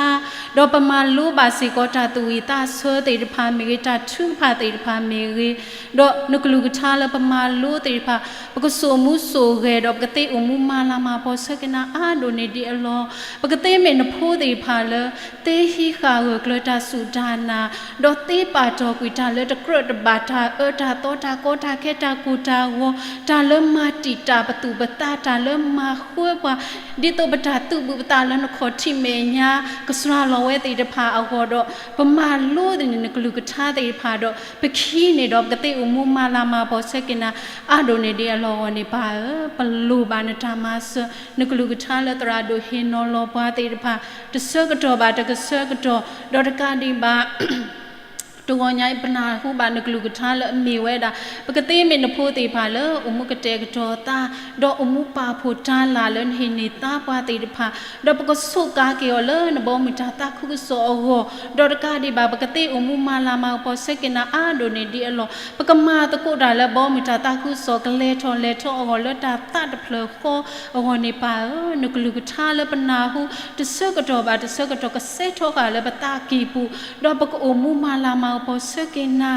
ဒီးပမၤလိဘၣ်စ့ၢ်ကီးတၢ်သူၣ်ဝံၣ်သးဆၢသ့ၣ်တဖၣ်မ့ၢ်ဂ့ၤ, တၢ်ထုကဖၣ်သ့ၣ်တဖၣ်မ့ၢ်ဂ့ၤ, ဒီးနကလုၢ်ကထါလၢပမၤလိသ့ၣ်တဖၣ် ပကစိာ်မူစိာ်ဂဲၤဒီး ပကသ့အိၣ်မူမၤလၤမၤကပီၤဆၢက့ၤနၤအါဒိၣ်န့ၢ်ဒံးအလီၢ်, ပကသ့မ့ၢ်နဖိသ့ၣ်တဖၣ်လၢ သ့ဟံးဃာ်ဂၢၢ်ကျၢၤတၢ်စူၢ်တၢ်နာ်, ဒီးသ့ပာ်တီၢ်ကွံာ်တၢ်လၢတကြၢးတဘၣ် တၢ်အၢတၢ်သီတၢ်ကီတၢ်ခဲတၢ်ကိၢ်တၢ်ဂီၤ, တၢ်လၢမၤတံာ်တာ်ပသူၣ်ပသး, တၢ်လၢမၤဃၢပှၤ, ဒ်သိးပတၢ်သူၣ်ဘုၣ်ပသးလၢနခီၣ်ထံးမဲာ်ညါ ကစှၤလီၤဝဲသ့ၣ်တဖၣ်အဂီၢ်ဒီး ပမၤလိသ့ၣ်န့ၣ်နကလုၢ်ကထါသ့ၣ်တဖၣ်ဒီး ပခံန့ၣ်ဒီး ပကသ့အိၣ်မူမၤလၤမၤကပီၤဆၢက့ၤနၤ အါဒိၣ်န့ၢ်ဒံးအလီၢ်အဂီၢ်န့ၣ် ပၢ်ဧၢ, ပလိၣ်ဘၣ်နတၢ်မၤစၢၤ, နကလုၢ်ကထါလၢသရၣ်ဒိၣ်ဟ့ၣ်နီၤလီၤပှၤသ့ၣ်တဖၣ် တဆၢကတီၢ်ဘၣ်တကဆၢကတီၢ်, ဒီးတကးဒံးဘၣ် တဂီၤညါအံၤ ပနၢ်ဟူဘၣ်နကလုၢ်ကထါလၢအမ့ၢ်ဝဲဒၣ် ပကသ့မ့ၢ်နဖိသ့ၣ်တဖၣ်လၢ အိၣ်မူကတဲာ်ကတီၤသး, ဒီးအိၣ်မူပာ်ဖှိၣ်တၢ်လၢ်လၢနဟ့ၣ်န့ၢ်သါပှၤသ့ၣ်တဖၣ်, ဒီးပကဆိးကါက့ၤအီၤလၢနဘီမုၢ်တၢ်သးခုကစီၣ်အဂီၢ်, ဒီးတကးဒံးဘၣ် ပကသ့အိၣ်မူမၤလၤမၤကပီၤဆၢက့ၤနၤအါဒိၣ်န့ၢ်ဒံးအလီၢ်, ပကမၤသကိးတၢ်လၢဘီမုၢ်တၢ်သးခုကစီၣ် ကလဲၤထီၣ်လဲၤထီအဂီၢ်လၢတၢ်သးတဖျၢၣ်ဃီအဂီၢ်န့ၣ် ပၢ်ဧၢ, နကလုၢ်ကထါလၢပနၢ်ဟူ တဆၢကတီၢ်ဘၣ်တဆၢကတီၢ် ကစဲထီဃာ်လၢပသးကံၢ်ပူၤ, ဒီးပကအိၣ်မူမၤလၤမၤကပီၤဆၢက့ၤနၤ,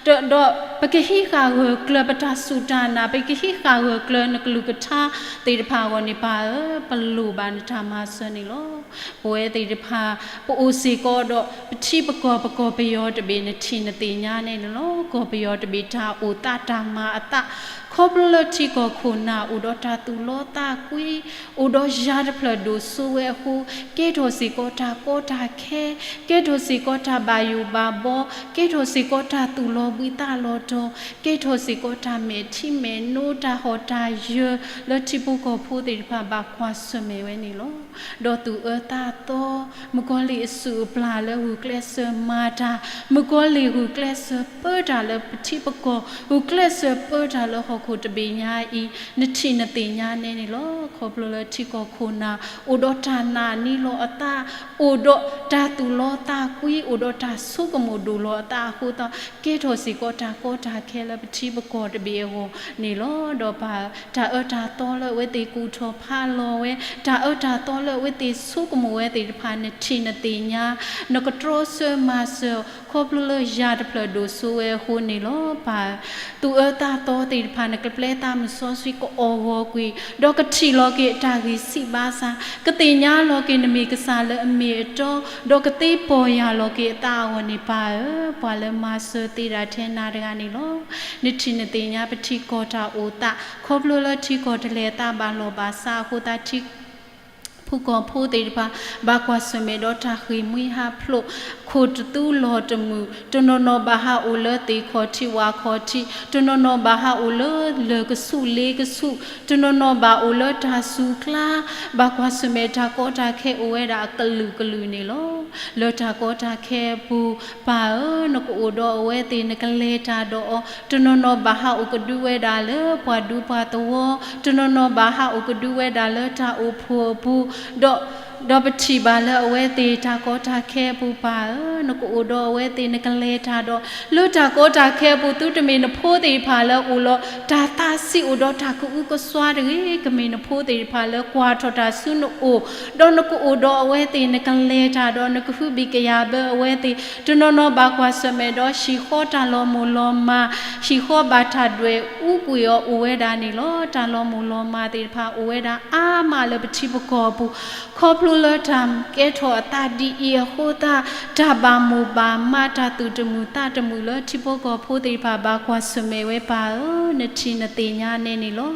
ဒီးပကဟံးဃာ်ဂၢၢ်ကျၢၤပတၢ်စူၢ်တၢ်နာ်, ပကဟံးဃာ်ဂၢၢ်ကျၢၤနကလုၢ်ကထါသ့ၣ်တဖၣ်အဂီၢ်န့ၣ် ပၢ်ဧၢ, ပလိၣ်ဘၣ်နတၢ်မၤစၢၤန့ၣ်လီၤ. ပဝဲသ့ၣ်တဖၣ် ပအိၣ်စ့ၢ်ကီးဒီး ပထံပကီၢ်ပကီၢ်ပယီၤတဘ့ၣ် နထံၣ်နသ့ၣ်ညါန့ၣ်န့ၣ်လီၤ. ကီၢ်ပယီၤတဘ့ၣ်တၢ်အိၣ်သးတၢ်မၤအသး, ခီဖျိလၢထံကီၢ်ခိၣ်နၢ် အိၣ်ဒီးတၢ်သူၣ်လီသးကွံ, အိၣ်ဒီးယၤတဖျၢၣ်ဒိၣ်စိဝဲအဃိ, ကဲထီၣ်စ့ၢ်ကီးတၢ်ကီတၢ်ခဲ, ကဲထီၣ်စ့ၢ်ကီးတၢ်ဘၣ်ယိၣ်ဘၣ်ဘီ, ကဲထီၣ်စ့ၢ်ကီးတၢ်သူၣ်လီၤဘှံးသးလီၤတီၤ, ကဲထီၣ်စ့ၢ်ကီးတၢ်မဲာ်ထံမဲာ်နိ တၢ်ဟီၣ်တၢ်ယၢၤ လၢထံဖိကီၢ်ဖိသ့ၣ်တဖၣ်ဘၣ်ကွၢ်ဆၢၣ်မဲာ်ဝဲန့ၣ်လီၤ. ဒီးသူၣ်အၢသးသီ, မုၣ်ကီၤလံၢ်အစုၣ်အပျၢ်လၢဂုာ်ကျဲးစၢးမၤတၢ်, မုၣ်ကီၤလံၢ်ဂုာ်ကျဲးစၢးပၢတၢ်လၢပထံပကီၢ်, ဂုာ်ကျဲးစၢးပၢတၢ်လၢဟီၣ်ခိၣ်တဘ့ၣ်ညါအံၤ, နထံၣ်နသ့ၣ်ညါနဲန့ၣ်လီၤ. ခီဖျိလၢထံကီၢ်ခိၣ်နၢ် အိၣ်ဒီးတၢ်နာ်န့ၢ်လီၤအသး, အိၣ်ဒီးတၢ်သူၣ်လီသးကွံ, အိၣ်ဒီးတၢ်ဆိကမိၣ်ဒိၣ်လီၤအသးအဃိသတး, ကဲထီၣ်စ့ၢ်ကီးတၢ်ကီတၢ်ခဲလၢပထံပကီၢ်တဘ့ၣ်အဂီၢ်န့ၣ်လီၤ. ဒီးပၢ် တၢ်အၢတၢ်သီလၢအဝဲသ့ၣ်ကူၣ်ထီၣ်ဖးလီၤဝဲ, တၢ်အၢတၢ်သီလၢအဝဲသ့ၣ်ဆိကမိၣ်ဝဲသ့ၣ်တဖၣ် နထံၣ်နသ့ၣ်ညါ, နကတြီဆၢမၤစၢၤ ခီဖျိလၢယၤတဖျၢၣ်ဒိၣ်စိဝဲအဃိန့ၣ်လီၤ. ပၢ် သူၣ်အၢသးသီသ့ၣ်တဖၣ် နကပျဲသးမုၢ်စီဆှံကအီၣ်ဂီၤကွံာ်, ဒီးကထံၣ်လီၤက့ၤအတၢ်ဂံၢ်ဆံးဘါစၢ်, ကသ့ၣ်ညါလီၤက့ၤနမ့ၢ်ကစၢ်လၢအမ့ၢ်အတီ, ဒီးကသ့ပီၢ်ယၢ်လီၤက့ၤအသးအဂီၢ်န့ၣ် ပၢ်ဧၢ, ပှၤလၢမၤစၢၤသ့တၢ်ထဲနၤတဂၤန့ၣ်လီၤ. နထံၣ်နသ့ၣ်ညါပထံကီၢ်တၢ်အိၣ်သး, ခီဖျိလၢထံကီၢ်တလဲၤသးဘၣ်လီၢ်ဘၣ်စးအဃိသတး ထံ ဖိကီၢ်ဖိသ့ၣ်တဖၣ် ဘၣ်ကွၢ်ဆၢၣ်မဲာ်ဒီးတၢ်ဃ့ၢ်မှံဟးဖျိး, ခိၣ်တသူလီၢ်တမုာ်, တနီၤနီၤဘၣ်ဟးအိၣ်လၢသ့ၣ်ခီၣ်ထံးဝၣ်ခီၣ်ထံး, တနီၤနီၤဘၣ်ဟးအိၣ်လၢလၢၢ်ကဆူးလ့ကဆူး, တနီၤနီၤဘၣ်အိၣ်လၢတၢ်စူၤကျါ, ဘၣ်ကွၢ်ဆၢၣ်မဲာ်တၢ်ကီတၢ်ခဲအိၣ်ဝဲဒၣ်အကလုာ်ကလုာ်န့ၣ်လီၤ. လၢတၢ်ကီတၢ်ခဲအပူၤ ပၢ်ဧၢ, နကအိၣ်ဒီးအဝဲသ့ၣ် နကလဲၤတၢ်ဒီးအီၤ, တနီၤနီၤဘၣ်ဟးအိၣ်ကဒုဝဲဒၣ်လၢပှၤဒူပှၤသဝီ, တနီၤနီၤဘၣ်ဟးအိၣ်ကဒုဝဲဒၣ်လၢတၢ်အိၣ်ဖှိၣ်အပူၤ, ဒီး ဒီးပထံၣ်ဘၣ်လၢအဝဲသ့ၣ်တၢ်ကီတၢ်ခဲအပူၤ ပၢ်ဧၢ, နကအိၣ်ဒီးအဝဲသ့ၣ် နကလဲၤတၢ်ဒီး လၢတၢ်ကီတၢ်ခဲအပူၤ သုတမ့ၢ်နဖိသ့ၣ်တဖၣ်လၢအိၣ်လီၤ တၢ်သးဆံးအိၣ်ဒီးတၢ်ကအုကစွါတဂ့ၤ, ကမ့ၢ်နဖိသ့ၣ်တဖၣ်လၢကွၢ်ထီၣ်တၢ်ဆူနအိၣ်, ဒီးနကအိၣ်ဒီးအဝဲသ့ၣ် နကလဲၤတၢ်ဒီး နကဟုဘံၣ်ကယာ်ဘၢအဝဲသ့ၣ်, တနီၤနီၤဘၣ်ကွၢ်ဆၢၣ်မဲာ်ဒီးဟံၣ်ဃီတၢ်လီၤမိၢ်လီၤမၢ်, ဟံၣ်ဃီဘၣ်တၢ်ဒွဲၣ်အူကွံာ်အီၤအိၣ်ဝဲဒၣ်န့ၣ်လီၤ. တၢ်လီၤမိၢ်လီၤမၢ်သ့ၣ်တဖၣ်အိၣ်ဝဲဒၣ်အါမးလၢပထံပကီၢ်အပူၤ, ခီဖျိလၢတၢ်ကဲထီၣ်အသးဒ်အံၤအဃိသတး, တၢ်ဘၣ်မိၢ်ဘၣ်မး တၢ်သူၣ်တမုာ်သးတမုာ်လၢထံဖိကီၢ်ဖိသ့ၣ်တဖၣ်ဘၣ်ကွၢ်ဆၢၣ်မဲာ်ဝဲ ပၢ်ဧၢ, နထံၣ်နသ့ၣ်ညါနဲန့ၣ်လီၤ.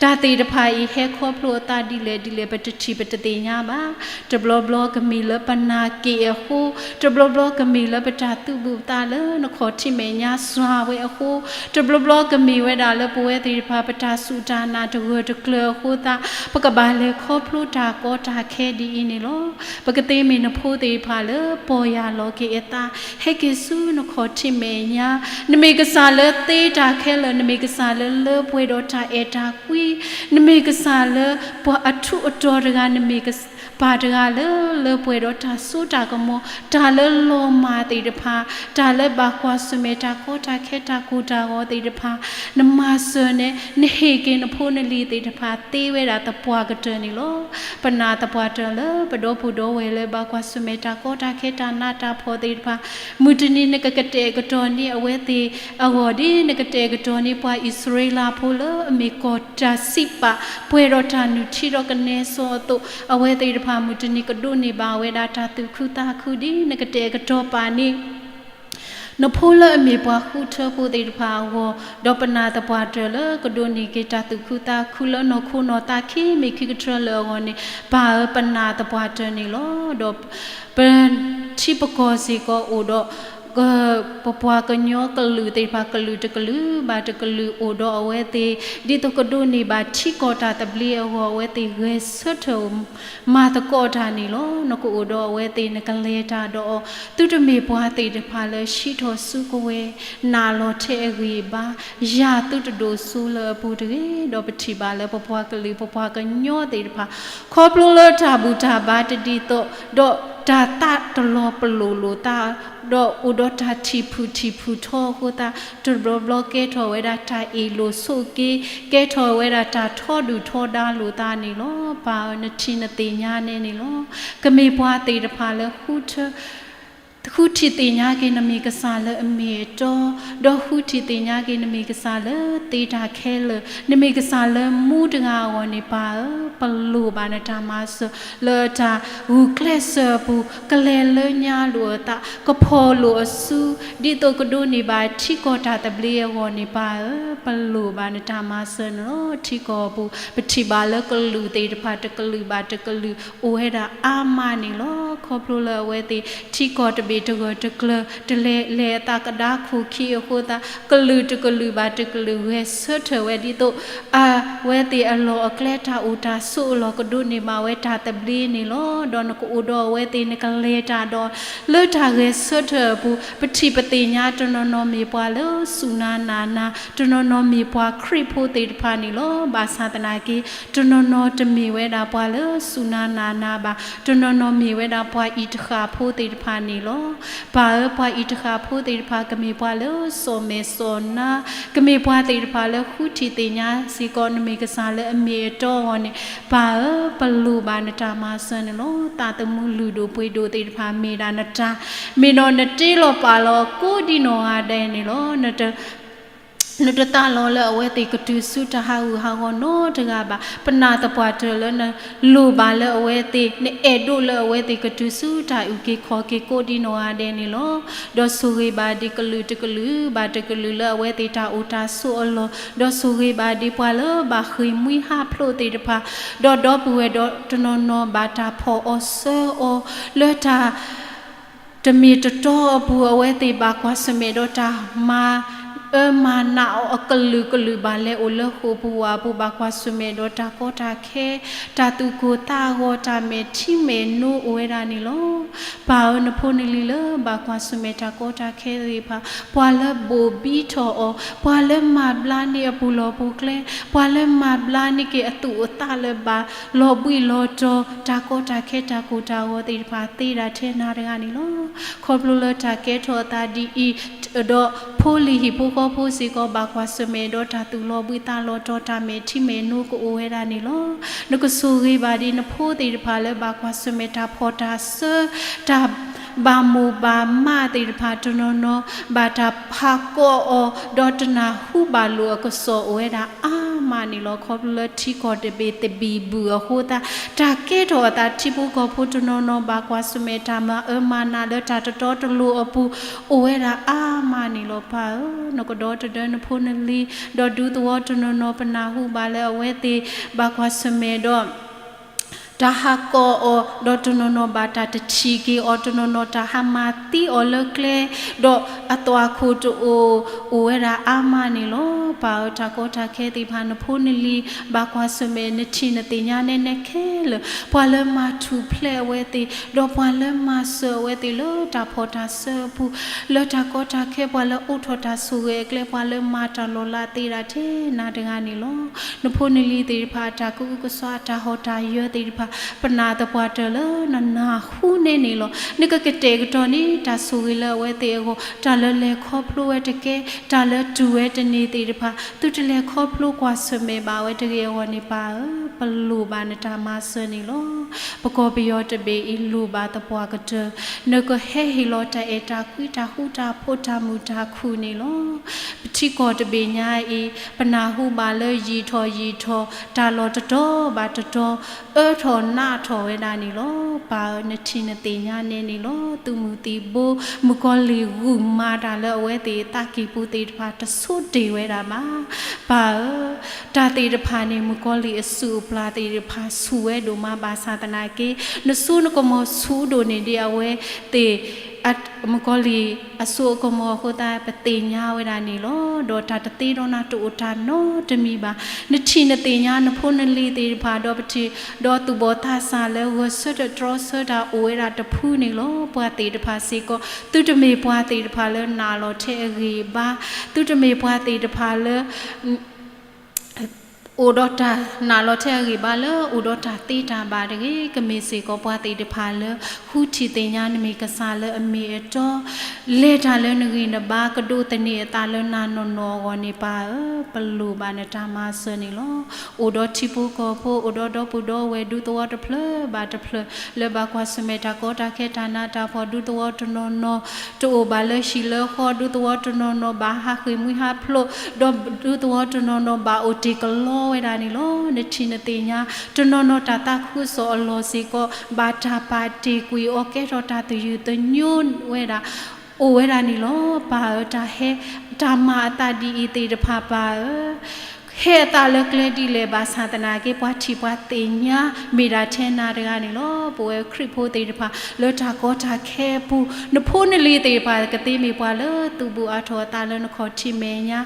တၢ်သ့ၣ်တဖၣ်အံၤ ဟဲခီဖျိအသးဒ်လဲၣ်ဒ်လဲၣ် ပတထံၣ်ပတသ့ၣ်ညါဘၣ်. တဘျီဘျီကမ့ၢ်လၢပနာ်က့ၣ်အဃိ, တဘျီဘျီကမ့ၢ်လၢပတၢ်သူၣ်ဘုၣ်သးလၢနခီၣ်ထံးမဲာ်ညါစှၤဝဲအဃိ, တဘျီဘျီကမ့ၢ်ဝဲဒၣ်လၢပဝဲသ့ၣ်တဖၣ် ပတၢ်စူၢ်တၢ်နာ်တဂၢၢ်တကျၢၤအဃိသတး, ပကဘၣ်လဲၤခီဖျိတၢ်ကီတၢ်ခဲဒ်အံၤန့ၣ်လီၤ. ပကသ့မ့ၢ်နဖိသ့ၣ်တဖၣ်လၢ ပီၢ်ယၢ်လီၤက့ၤအသး, ဟဲက့ၤဆူနခီၣ်ထံးမဲာ်ညါ, နမ့ၢ်ကစၢ်လၢသ့တၢ်ခဲလၢာ်, နမ့ၢ်ကစၢ်လၢလၢပှဲၤဒီးတၢ်အဲၣ်တၢ်ကွံ, နမ့ၢ်ကစၢ်လၢပှၤအထူးအတီၤတဂၤ, နမ့ၢ်ကစ ပၢ်တဂၤလၢ လၢပှဲၤဒီးတၢ်စိတၢ်ကမီၤ, တၢ်လၢလီၤမၢ်သ့ၣ်တဖၣ်, တၢ်လၢဘၣ်ကွၢ်ဆၢၣ်မဲာ်တၢ်ကီတၢ်ခဲတၢ်ကိၢ်တၢ်ဂီၤသ့ၣ်တဖၣ်, နမၤစၢၤနဲ နဟ့ၣ်က့ၤနဖိနလံၤသ့ၣ်တဖၣ်သ့ဝဲဒၣ်သပှၢ်ကတၢၢ်န့ၣ်လီၤ. ပနာ်သပှၢ်တၢၢ်လၢပဒီပုၢ်ဒီဝဲၢ်လၢဘၣ်ကွၢ်ဆၢၣ်မဲာ်တၢ်ကီတၢ်ခဲတၢ်နးတၢ်ဖှီၣ်သ့ၣ်တဖၣ်, မုၢ်တနံၤနကကတဲာ်ကတီၤန့ၢ်အဝဲသ့ၣ်အဂီၢ်ဒ်နကတဲာ်ကတီၤန့ၢ်ပှၤအံၣ်စရ့လးဖိလၢအမ့ၢ်ကီၢ်တၢ်စံးပာ် ပှဲၤဒီးတၢ်နုၢ်ထံဒီးကနဲစီအသိး, အဝဲသ့ၣ်တဖၣ်မုၢ်တနံၤကဒိးန့ၢ်ဘၣ်ဝဲဒၣ်တၢ်သူၣ်ခုသးခုဒ်နကတဲာ်ကတီၤပာ်န့ၢ် နဖိလၢအမ့ၢ်ပှၤဃုထၢဖိသ့ၣ်တဖၣ်အဂီၢ်, ဒီးပနာ်သပှၢ်တၢၢ်လၢကဒိးန့ၢ်က့ၤတၢ်သူၣ်ခုသးခုလၢနီၢ်ခိနီၢ်သးခံမံၤခံကတြၢၤလၢအဂီၢ်န့ၣ်, ပၢ်ဧၢပနာ်သပှၢ်တၢၢ်န့ၣ်လီၤ. ဒီးပ ထံပကီၢ်စ့ၢ်ကီးအိၣ်ဒီး ပပှၤကညီကလုာ်သ့ၣ်တဖၣ် ကလုာ်တကလုာ်ဘၣ်တကလုာ်အိၣ်ဒီးအဝဲသ့ၣ် ဒ်သိးကဒိးန့ၢ်ဘၣ်ထံကီၢ်တၢ်သဘျ့အဂီၢ် အဝဲသ့ၣ်ဂဲၤဆၢထၢၣ် မၤသကိးတၢ်န့ၣ်လီၤ. နကအိၣ်ဒီးအဝဲသ့ၣ် နကလဲၤတၢ်ဒီးအီၤ, သုတမ့ၢ်ပှၤသ့ၣ်တဖၣ်လၢဟံးထီၣ်စုကဝဲၤ နာ်လီၤထဲအဂံၢ်အဘါ, ယၤသုတဒိၣ်စိလၢအပူၤတဂ့ၤ. ဒီးပထံၣ်ဘၣ်လၢပပှၤကလုာ်ပပှၤကညီသ့ၣ်တဖၣ် ခီဖျိလၢတၢ်ဘူၣ်တၢ်ဘါတဒ်သိး, ဒီးတၢ်သးတလီၤပလိာ်လိာ်သး, ဒီးအိၣ်ဒီးတၢ်ထံၣ်ဖုၣ်ထံၣ်ဖုၣ်ထီအဃိသတး, တဘျီဘျီကဲထီၣ်ဝဲဒၣ်တၢ်အ့ၣ်လိာ်ဆိးက့, ကဲထီၣ်ဝဲဒၣ်တၢ်ထီဒုၣ်ထီဒါလိာ်သးန့ၣ်လီၤ. ပၢ်ဧၢ နထံၣ်နသ့ၣ်ညါနဲန့ၣ်လီၤ. ကမ့ၢ်ပှၤသ့ၣ်တဖၣ်လၢ ဃုထံၣ်သ့ၣ်ညါက့ၤနမ့ၢ်ကစၢ်လၢအမ့ၢ်အတီ, ဒီးဃုထံၣ်သ့ၣ်ညါက့ၤနမ့ၢ်ကစၢ်လၢသ့တၢ်ခဲလၢာ်, နမ့ၢ်ကစၢ်လၢမူတဂၤအဂီၢ်န့ၣ် ပၢ်ဧၢ, ပလိၣ်ဘၣ်နတၢ်မၤစၢၤလၢတၢ်ဂုာ်ကျဲးစၢးအပူၤ, ကလဲၤလၢညါလိာ်အသး, ကဖီၣ်လိာ်အစု, ဒ်သိးကဒိးန့ၢ်ဘၣ်ထံကီၢ်တၢ်သဘျ့အဂီၢ်န့ၣ် ပၢ်ဧၢ, ပလိၣ်ဘၣ်နတၢ်မၤစၢၤန့ၣ်လီၤ. ထံကီၢ်အပူၤ ပထံၣ်ဘၣ်လၢကလုာ်သ့ၣ်တဖၣ် တကလုာ်ဘၣ်တကလုာ် အိၣ်ဝဲဒၣ်အါမးန့ၣ်လီၤ. ခီဖျိလၢအဝဲသ့ၣ် ထံကီၢ်တဘ့ၣ်တဂၢၢ်တကျၢၤ တလဲၤလဲၤအသးကဒါခိၣ်ခံအဃိသတး ကလုာ်တကလုာ်ဘၣ်တကလုာ် ဂဲၤဆၢထၢၣ်ဝဲဒ်သိး အဝဲသ့ၣ်အလီၢ်အကျဲ တၢ်အိၣ်တၢ်ဆိးအလီၢ် ကဒိးန့ၢ်ဘၣ်ဝဲတၢ်သဘျ့န့ၣ်လီၤ. ဒီးနကအိၣ်ဒီးအဝဲသ့ၣ် နကလဲၤတၢ်ဒီး လၢတၢ်ဂဲၤဆၢထၢၣ်အပူၤ ပထံၣ်ပသ့ၣ်ညါ တနီၤနီၤမ့ၢ်ပှၤလၢစူၢ်နၤနာ်နၤ, တနီၤနီၤမ့ၢ်ပှၤခရံာ်ဖိသ့ၣ်တဖၣ်န့ၣ်လီၤ. ဘၣ်ဆၣ်သနာ်က့ တနီၤနီၤတမ့ၢ်ဝဲဒၣ်ပှၤလၢစူၢ်နၤနာ်နၤဘၣ်. တနီၤနီၤမ့ၢ်ဝဲဒၣ်ပှၤအံၤတဃၣ်ဖိသ့ၣ်တဖၣ်န့ၣ်လီၤ. ပၢ်ဧၢ, ပှၤအံၤတဃၣ်ဖိသ့ၣ်တဖၣ် ကမ့ၢ်ပှၤလၢစီၣ်မဲာ်စီၣ်နါ, ကမ့ၢ်ပှၤသ့ၣ်တဖၣ်လၢဃုထံၣ်သ့ၣ်ညါစ့ၢ်ကီး နမ့ၢ်ကစၢ်လၢအမ့ၢ်အတီအဂီၢ်န့ၣ်, ပၢ်ဧၢ, ပလိၣ်ဘၣ်နတၢ်မၤစၢၤန့ၣ်လီၤ. သးသမူလုၢ်ဒိၣ်ပှ့ၤဒိၣ်သ့ၣ်တဖၣ် မ့ၢ်ဒၣ်နတၢ်, မ့ၢ်ဒီးနတ့လီၤပာ်လီၤကိးဒံနီၢ်ဂၤဒဲးန့ၣ်လီၤ. နတသးလီၤလၢအဝဲသ့ၣ်ကတုၤဆူတၢ်ဟးဂူာ်ဟးဂီၤနီတဂၤဘၣ်. ပနာ်သပှၢ်တၢၢ်လၢနလိၣ်ဘၣ်လၢအဝဲသ့ၣ် နအဲၣ်ဒိးလၢအဝဲသ့ၣ်ကတုၤဆူတၢ်အုၣ်က့ၤခီၣ်က့ၤကိးဒံနီၢ်ဂၤဒဲးန့ၣ်လီၤ. ဒီးဆိၣ်ဂ့ၤဘၣ်ဒံးကလုာ်တကလုာ်ဘၣ်တကလုာ်လၢအဝဲသ့ၣ်တၢ်အိၣ်တၢ်ဆိးအလီၢ်, ဒီးဆိၣ်ဂ့ၤဘၣ်ဒံးပှၤလၢဘၣ်ဃ့ၢ်မှံဟးဖျိးသ့ၣ်တဖၣ်, ဒီးဒီပုၢ်ဝဲၢ်ဒီးတနီၤနီၤဘၣ်တၢ်ဖီၣ်အီၤဆှၢအီၤ လၢတၢ် တမ့ၢ်တတီအပူၤ အဝဲသ့ၣ်ဘၣ်ကွၢ်ဆၢၣ်မဲာ်ဒီးတၢ်မၤအၢမၤနးအီၤအကလုာ်ကလုာ် ဘၣ်လဲၤအိၣ်လၢဃိာ်ပူၤဝၣ်ပူၤ ဘၣ်ကွၢ်ဆၢၣ်မဲာ်ဒီးတၢ်ကီတၢ်ခဲ တၢ်သူၣ်ကိၢ်သးဂီၤ တၢ်မဲာ်ထံမဲာ်နိအိၣ်ဝဲဒၣ်န့ၣ်လီၤ. ပၢ်ဧၢ နဖိနလံၤလၢဘၣ်ကွၢ်ဆၢၣ်မဲာ်တၢ်ကီတၢ်ခဲသ့ၣ်တဖၣ် ပှၤလၢဘိၣ်ဘံထီၣ်အီၤ, ပှၤလၢမၤဘျါန့ၢ်အပူၤလီၢ်ပူၤကျဲ, ပှၤလၢမၤဘျါန့ၢ်က့ၤအသူၣ်အသးလၢဘၣ်လီၤဘှံးလီၤတီၤ တၢ်ကီတၢ်ခဲတၢ်ကိၢ်တၢ်ဂီၤသ့ၣ်တဖၣ်သ့ဒၣ်ထဲနၤတဂၤန့ၣ်လီၤ. ခီဖျိလၢတၢ်ကဲထီၣ်အသးဒ်အံၤ, ဒီးဖိလံၤဟံၣ်ဖိဃီဖိစ့ၢ်ကီး ဘၣ်ကွၢ်ဆၢၣ်မဲာ်ဒီးတၢ်သူၣ်လီၤဘှံးသးလီၤတီၤ တၢ်မဲာ်ထံမဲာ်နိကအိၣ်ဝဲဒၣ်န့ၣ်လီၤ. နကဆိၣ်ဂ့ၤဘၣ်ဒံးနဖိသ့ၣ်တဖၣ်လၢဘၣ်ကွၢ်ဆၢၣ်မဲာ်တၢ်ဖီၣ်တၢ်စၢ တၢ်ဘၣ်မိၢ်ဘၣ်မးသ့ၣ်တဖၣ် တနီၤနီၤ ဘၣ်တၢ်ဟးကိးအီၤ ဒီးတနၢ်ဟူဘၣ်လိာ်အကစီၣ်အိၣ်ဝဲဒၣ်အါမးန့ၣ်လီၤ. ခီဖျိလၢထံကီၢ်တဘ့ၣ်တဘံၣ်ဘူၣ်အဃိသတး တၢ်ကဲထီၣ်အသးထံဖိကီၢ်ဖိတနီၤနီၤ ဘၣ်ကွၢ်ဆၢၣ်မဲာ်တၢ်မၤအၢမၤနးလၢတၢ်တတီတလိၤအပူၤ အိၣ်ဝဲဒၣ်အါမးန့ၣ်လီၤ. ပၢ်ဧၢ, နကဒီသဒၢနဖိနလံၤ ဒီးဒူသဝီတနီၤနီၤ ပနၢ်ဟူဘၣ်လၢအဝဲသ့ၣ် ဘၣ်ကွၢ်ဆၢၣ်မဲာ်ဒီး တၢ်ဟးကိးအီၤ, ဒီးတနီၤနီၤဘၣ်တၢ်တထံၣ်က့ၤအီၤ, တနီၤနီၤတၢ်ဟးမၤသံအီၤလၢကျဲ, ဒီးအသွၣ်ခိၣ်တအိၣ်, အိၣ်ဝဲဒၣ်အါမးန့ၣ်လီၤ. ပၢ်ဧၢ, တၢ်ကီတၢ်ခဲသ့ၣ်တဖၣ် နဖိနလံၤ ဘၣ်ကွၢ်ဆၢၣ်မဲာ် နထံၣ်နသ့ၣ်ညါနဲနဲခဲလၢာ်, ပှၤလၢမၤထူၣ်ဖျဲးအဝဲသ့ၣ်, ဒီးပှၤလၢမၤစၢၤအဝဲသ့ၣ်လၢတၢ်ဖီၣ်တၢ်စၢအပူၤ, လၢတၢ်ကီတၢ်ခဲ ပှၤလၢအိးထီၣ်တၢ်ဆိၣ်ဂ့ၤအကျဲ, ပှၤလၢမၤတၢ်လီၤလးသ့ဒၣ်ထဲနၤတဂၤန့ၣ်လီၤ. နဖိနလံၤသ့ၣ်တဖၣ် အတၢ်ကအုကစွါ အတၢ်ဟီၣ်တၢ်ယၢၤသ့ၣ်တဖၣ် ပနာ်သပှၢ်တၢၢ်လၢနနၢ်ဟူန့ၣ်န့ၣ်လီၤ. နကကတဲာ်ကတီၤန့ၢ်တၢ်ဆိၣ်ဂ့ၤလၢအဝဲသ့ၣ်အဂီၢ်, တၢ်လၢလဲၤခီဖျိဝဲတကဲ, တၢ်လၢတူၢ်ဝဲတန့ၢ်သ့ၣ်တဖၣ်, သုတလဲၤခီဖျိကွၢ်ဆၢၣ်မဲာ်ဘၣ်ဝဲတဂ့ၤအဂီၢ်န့ၣ် ပၢ်ဧၢ, ပလိၣ်ဘၣ်နတၢ်မၤစၢၤန့ၣ်လီၤ. ပကီၢ်ပယီၤတဘ့ၣ်အံၤလိၣ်ဘၣ်သပှၢ်ကတၢၢ်, နကဟဲဟ့ၣ်လီၤတၢ်အဲၣ်တၢ်ကွံတၢ်ဃူတၢ်ဖိးတၢ်မုာ်တၢ်ခုၣ်န့ၣ်လီၤ. ပထံကီၢ်တဘ့ၣ်ညါအံၤ ပနၢ်ဟူဘၣ်လၢယံာ်ထီၣ်ယံာ်ထီၣ် တၢ်လီၢ်တတီၤဘၣ်တတီၤ အၢထီၣ်နးထီၣ်ဝဲဒၣ်န့ၣ်လီၤ. ပၢ်ဧၢ, နထံၣ်နသ့ၣ်ညါန့ၣ်န့ၣ်လီၤ. သုးမုၢ်သံၣ်ဘိ မုၣ်ကီၤလံၢ်ဂုာ်မၤတၢ်လၢအဝဲသ့ၣ်အသးကံၢ်ပူၤသ့ၣ်တဖၣ် တဆိတ့ၢ်ဝဲဒၣ်ဘၣ်. ပၢ်ဧၢ, တၢ်သ့ၣ်တဖၣ်န့ၣ် မုၣ်ကီၤလံၢ်အစုၣ်အပျၢ်သ့ၣ်တဖၣ်ဆူၣ်ဝဲဒိၣ်မးဘၣ်ဆၣ်သနာ်က့ နစိနကမီၤဆူၣ်ဒိၣ်န့ၢ်ဒံးအဝဲသ့ၣ် မုၣ်ကီၤလံၢ်အစိအကမီၤအဃိသတး ပသ့ၣ်ညါဝဲဒၣ်န့ၣ်လီၤ. ဒီးတၢ်တသ့ဒီးနၤတအိၣ်တၢ်နီတမံၤဘၣ်. နထံၣ်နသ့ၣ်ညါနဖိနလံၤသ့ၣ်တဖၣ် ဒီးပထံၣ် ဒီးသူၣ်ဘီၣ်သးစၢ်လၢဂဲၤဆၢထၢၣ်တြီဆၢတၢ်အိၣ်ဝဲဒၣ်တဖုန့ၣ်လီၤ. ပှၤသ့ၣ်တဖၣ်စ့ၢ်ကီး သုတမ့ၢ်ပှၤသ့ၣ်တဖၣ်လၢနာ်လီၤထဲအဂံၢ်အဘါ, သုတမ့ၢ်ပှၤသ့ၣ်တဖၣ်လၢ အိၣ်ဒီးတၢ်နာ်လီၤထဲအဂံၢ်ဘါလၢ အိၣ်ဒီးတၢ်သ့တၢ်ဘၣ်တဂ့ၤ. ကမ့ၢ်စ့ၢ်ကီးပှၤသ့ၣ်တဖၣ်လၢ ဃုထံၣ်သ့ၣ်ညါနမ့ၢ်ကစၢ်လၢအမ့ၢ်အတီ, လဲၤတၢ်လၢနဂံၢ်နဘါ ကဒိးသန့ၤအသးလၢနၤနီၢ်နီၢ်အဂီၢ်န့ၣ် ပၢ်ဧၢ, ပလိၣ်ဘၣ်နတၢ်မၤစၢၤန့ၣ်လီၤ. အိၣ်ဒီးထံဖိကီၢ်ဖိ အိၣ်ဒီးဒီပုၢ်ဒီဝဲၢ်ဒူသဝီတဖျၢၣ်ဘၣ်တဖျၢၣ် လၢဘၣ်ကွၢ်ဆၢၣ်မဲာ်တၢ်ကီတၢ်ခဲတၢ်နးတၢ်ဖှီၣ် ဒူသဝီတနီၤနီၤ တအိၣ်ဘၣ်လၢဟံၣ်လၢဃီ ဒူသဝီတနီၤနီၤဘၣ်ဟးဃ့ၢ်မှံဟးဖျိး ဒီးဒူသဝီတနီၤနီၤဘၣ်အိၣ်တ့ၢ်ကလီဝဲဒၣ်န့ၣ်လီၤ. နထံၣ်နသ့ၣ်ညါ တနီၤနီၤတၢ်သးခုကစီၣ်အလီၢ်စ့ၢ်ကီး ဘၣ်တၢ်ပာ်တ့ၢ်ကွံာ်အီၤကဲထီၣ်တၢ်သယုၢ်သညိဝဲဒၣ် အိၣ်ဝဲဒၣ်န့ၣ်လီၤ. ပၢ်ဧၢ, တၢ်ဟဲ တၢ်မၤအသးဒ်အံၤသ့ၣ်တဖၣ် ပၢ်ဧၢ ဟဲအသးလၢကျဲဒ်လဲၣ်ဘၣ်ဆၣ်သနာ်က့ ပှၤထံၣ်ပှၤသ့ၣ်ညါ မ့ၢ်ဒၣ်ထဲနၤတဂၤန့ၣ်လီၤ. ပဝဲခရံာ်ဖိသ့ၣ်တဖၣ် လၢတၢ်ကီတၢ်ခဲအပူၤ နဖိနလံၤသ့ၣ်တဖၣ် ကသ့မ့ၢ်ပှၤလၢသူၣ်ဘူၣ်အါထီၣ်အသးလၢနခီၣ်ထံးမဲာ်ညါ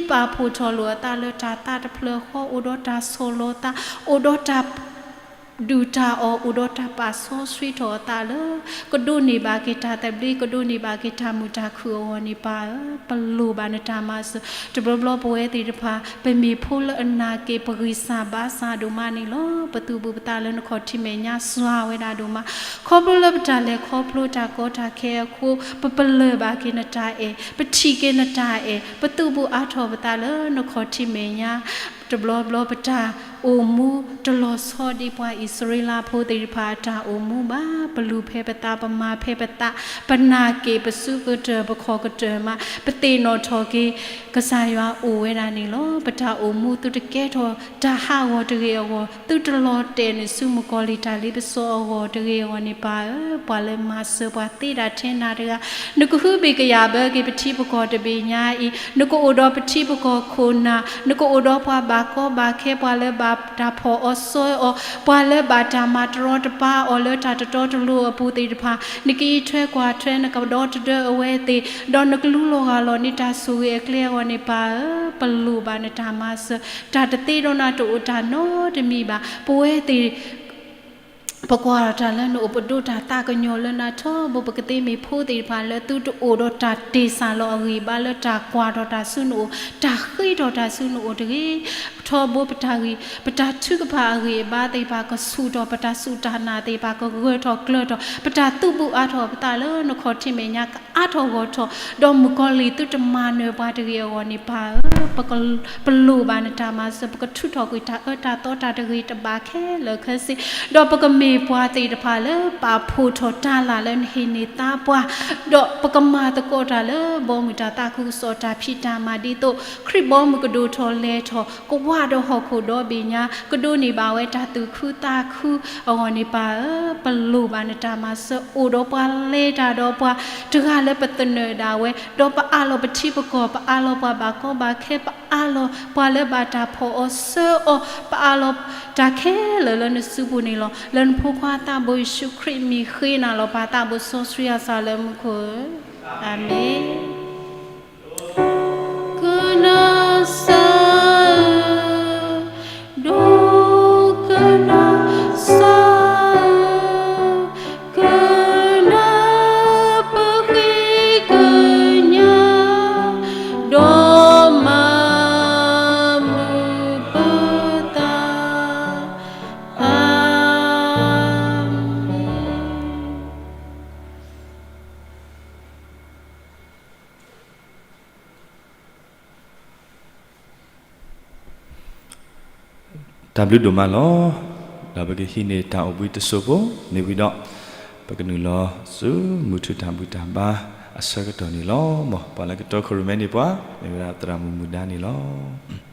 သ့ပာ်ဖှိၣ်ထီၣ်လိာ်အသးလၢတၢ်သးတဖျၢၣ်ဃီ အိၣ်ဒီးတၢ်ဆီၣ်လီၤသး အိၣ်ဒီးတၢ် ဒုၣ်တၢ်အီၣ် အိၣ်ဒီးတၢ်ပာ်စီဆှံထီၣ်အသးလၢ ကဒိးန့ၢ်ဘၣ်က့ၤတၢ်သဘျ့ ကဒိးန့ၢ်ဘၣ်က့ၤတၢ်မုာ်တၢ်ခုၣ်အဂီၢ်န့ၣ် ပၢ်ဧၢ, ပလိၣ်ဘၣ်နတၢ်မၤစၢၤ. တဘျီဘျီပဝဲသ့ၣ်တဖၣ် ပမ့ၢ်ဖိလၢအနာ်က့ၤ ပဂံၢ်စၢ်ဘါစၢ်ဒိၣ်မးန့ၣ်လီၤ. ပသူၣ်ဘူၣ်ပသးလၢနခီၣ်ထံးမဲာ်ညါစှၤဝဲဒၣ်ဒိၣ်မး ခီဖျိလၢပတၢ်လဲၤခီဖျိတၢ်ကီတၢ်ခဲအဃိ ပပလၢၢ်ဘၣ်က့ၤနတၢ်အဲၣ် ပထံၣ်က့ၤနတၢ်အဲၣ် ပသူၣ်ဘူၣ်အါထီၣ်ပသးလၢနခီၣ်ထံးမဲာ်ညါ တဘျီဘျီပတၢ်အိၣ်မူ တလီၤဆီဒ်ပှၤအံၣ်စရ့လးဖိသ့ၣ်တဖၣ်အတၢ်အိၣ်မူဘၣ်. ပလူၤဖဲပသး ပမၤဖဲပသး ပနာ်က့ၤပစုကတၢၢ် ပခီၣ်ကတၢၢ်မး ပသ့ၣ်နီၣ်ထီၣ်က့ၤ ကစၢ်ယွၤအိၣ်ဝဲဒၣ်န့ၣ်လီၤ. ပတၢ်အိၣ်မူသုတကဲထီၣ်တၢ်ဟးဂီၤတဂ့ၤအဂီၢ် သုတလီၤတဲာ်န့ၢ်ဆူမုၣ်ကီၤလံၢ်တၢ်လ့ပစီအဂီၢ်တဂ့ၤအဂီၢ်န့ၣ် ပၢ်ဧၢ, ပှၤလၢမၤစၢၤပှၤသ့ဒၣ်ထဲနၤတဂၤ နကဟုဘံၣ်ကယာ်ဘၢက့ၤပထံပကီၢ်တဘ့ၣ်ညါအံၤ နကအိၣ်ဒီးပထံပကီၢ်ခိၣ်နၢ် နကအိၣ်ဒီးပှၤဘၣ်ကီဘၣ်ခဲ ပှၤလၢဘၣ်တၢ်ဖီၣ်အီၤစၢအီၤ ပှၤလၢဘၣ်တၢ်မၤတရီတပါအီၤလၢတၢ်တတီတလိၤအပူၤသ့ၣ်တဖၣ် နကအံးထွဲကွၢ်ထွဲ နကဒီတဒၢအဝဲသ့ၣ် ဒီးနကလူလီၤဂာ်လီၤန့ၢ်တၢ်ဆိၣ်ဂ့ၤအကျဲအဂီၢ်န့ၣ် ပၢ်ဧၢ, ပလိၣ်ဘၣ်နတၢ်မၤစၢၤ တၢ်တသ့ဒီးနၤတအိၣ်တၢ်နီတမံၤဘၣ်. ပဝဲသ့ၣ် ပကွၢ်ထီၣ်တၢ်လၢနအိၣ် ပဒိးတၢ်သးကညီၤလၢနၤထီဘိ ပကသ့မ့ၢ်ဖိသ့ၣ်တဖၣ်လၢသုတအိၣ်ဒီးတၢ်တ့ၢ်စၢ်လီၤအဂံၢ်ဘါလၢတၢ်ကွၢ်ထီၣ်တၢ်ဆူနအိၣ် တၢ်ဃ့ထီၣ်တၢ်ဆူနအိၣ်တဂ့ၤ. ထီဘိပတၢ်ဂံၢ် ပတၢ်ထုကဖၣ်အဂံၢ်အဘါသ့ၣ်တဖၣ် ကဆူၣ်ထီၣ် ပတၢ်စူၢ်တၢ်နာ်သ့ၣ်တဖၣ် ကဂၢၢ်ထီၣ်ကျၢၤထီၣ် ပတၢ်သူၣ်ဘူၣ်အါထီၣ်ပသးလၢနခီၣ်ထံးမဲာ်ညါ ကအါထီၣ်ဂီၢ်ထီၣ် ဒီးမုၣ်ကီၤလံၢ်သုတမၤနၢၤပှၤတဂ့ၤအဂီၢ်န့ၣ် ပၢ်ဧၢ, ပက ပလိၣ်ဘၣ်နတၢ်မၤစၢၤ ပကထုးထီၣ်ကွံာ်တၢ်အၢတၢ်သီတၢ်တဂ့ၤတဘၣ်ခဲလၢာ်ခဲဆ့ ဒီးပကမ့ၢ်ပှၤသ့ၣ်တဖၣ်လၢပာ်ဖှိၣ်ထီၣ်တၢ်လၢ်လၢနဟ့ၣ်န့ၢ်သါပှၤ ဒီးပကမၤသကိးတၢ်လၢဘီမုၢ်တၢ်သးခုကစီၣ်တၢ်ဖံးတၢ်မၤဒ်သိး ခရံာ်ဘီမုၢ်ကဒိၣ်ထီၣ်လဲၤထီၣ် ကဝးဒီးဟီၣ်ခိၣ်ဒီဘ့ၣ်ညါ ကဒိးန့ၢ်ဘၣ်ဝဲတၢ်သူၣ်ခုသးခုအဂီၢ်န့ၣ် ပၢ်ဧၢ, ပလိၣ်ဘၣ်နတၢ်မၤစၢၤ အိၣ်ဒီးပှၤလဲၤတၢ်ဒီးပှၤ တဂၤလၢပသနၢၣ်ဒၣ်ဝဲ ဒီးပအးလီၤပထံပကီၢ် ပအးလီၤပှၤဘၣ်ကီဘၣ်ခဲ ပအးလီၤပှၤလၢဘၣ်တၢ်ဖီၣ်အီၤစၢအီၤ ပအးလီၤတၢ်ခဲလၢာ်လၢနစုပူၤန့ၣ်လီၤ. လၢနဖိခွါသးဘိယ့ၣ်ၡူးခရံာ်မံၤဃ့နၤလီၤ ပၢ်သးဘိစီဆှံအသးလၢမူခိၣ်ဧၢ, အၤမ့ၣ်. ကနၣ်စၢ်ဧၢ, ဒိကနၣ်စၢ်ဧၢ, ကနၢ်ပဃ့ကညး, ဒီးမၤမုာ်ပသး, အၤ တၢ်ဘျုးဒိၣ်မးလီၤ. ဒီးပကဟံးန့ၢ်တၢ်အိၣ်ဘှံးတစိၢ်ဖိန့ၣ်ဝံၤဒီး, ပကနုာ်လီၤဆူမုၢ်ထူၣ်တၢ်ဘူၣ်တၢ်ဘါအဆၢကတီၢ်န့ၣ်လီၤ. မ် ပှၤလၢကတီခိၣ်ရိၣ်မဲန့ၣ်ပှၤ မ့ၢ်ဝဲဒၣ်သရၣ်မုၣ်မုၢ်ဒါန့ၣ်လီၤ.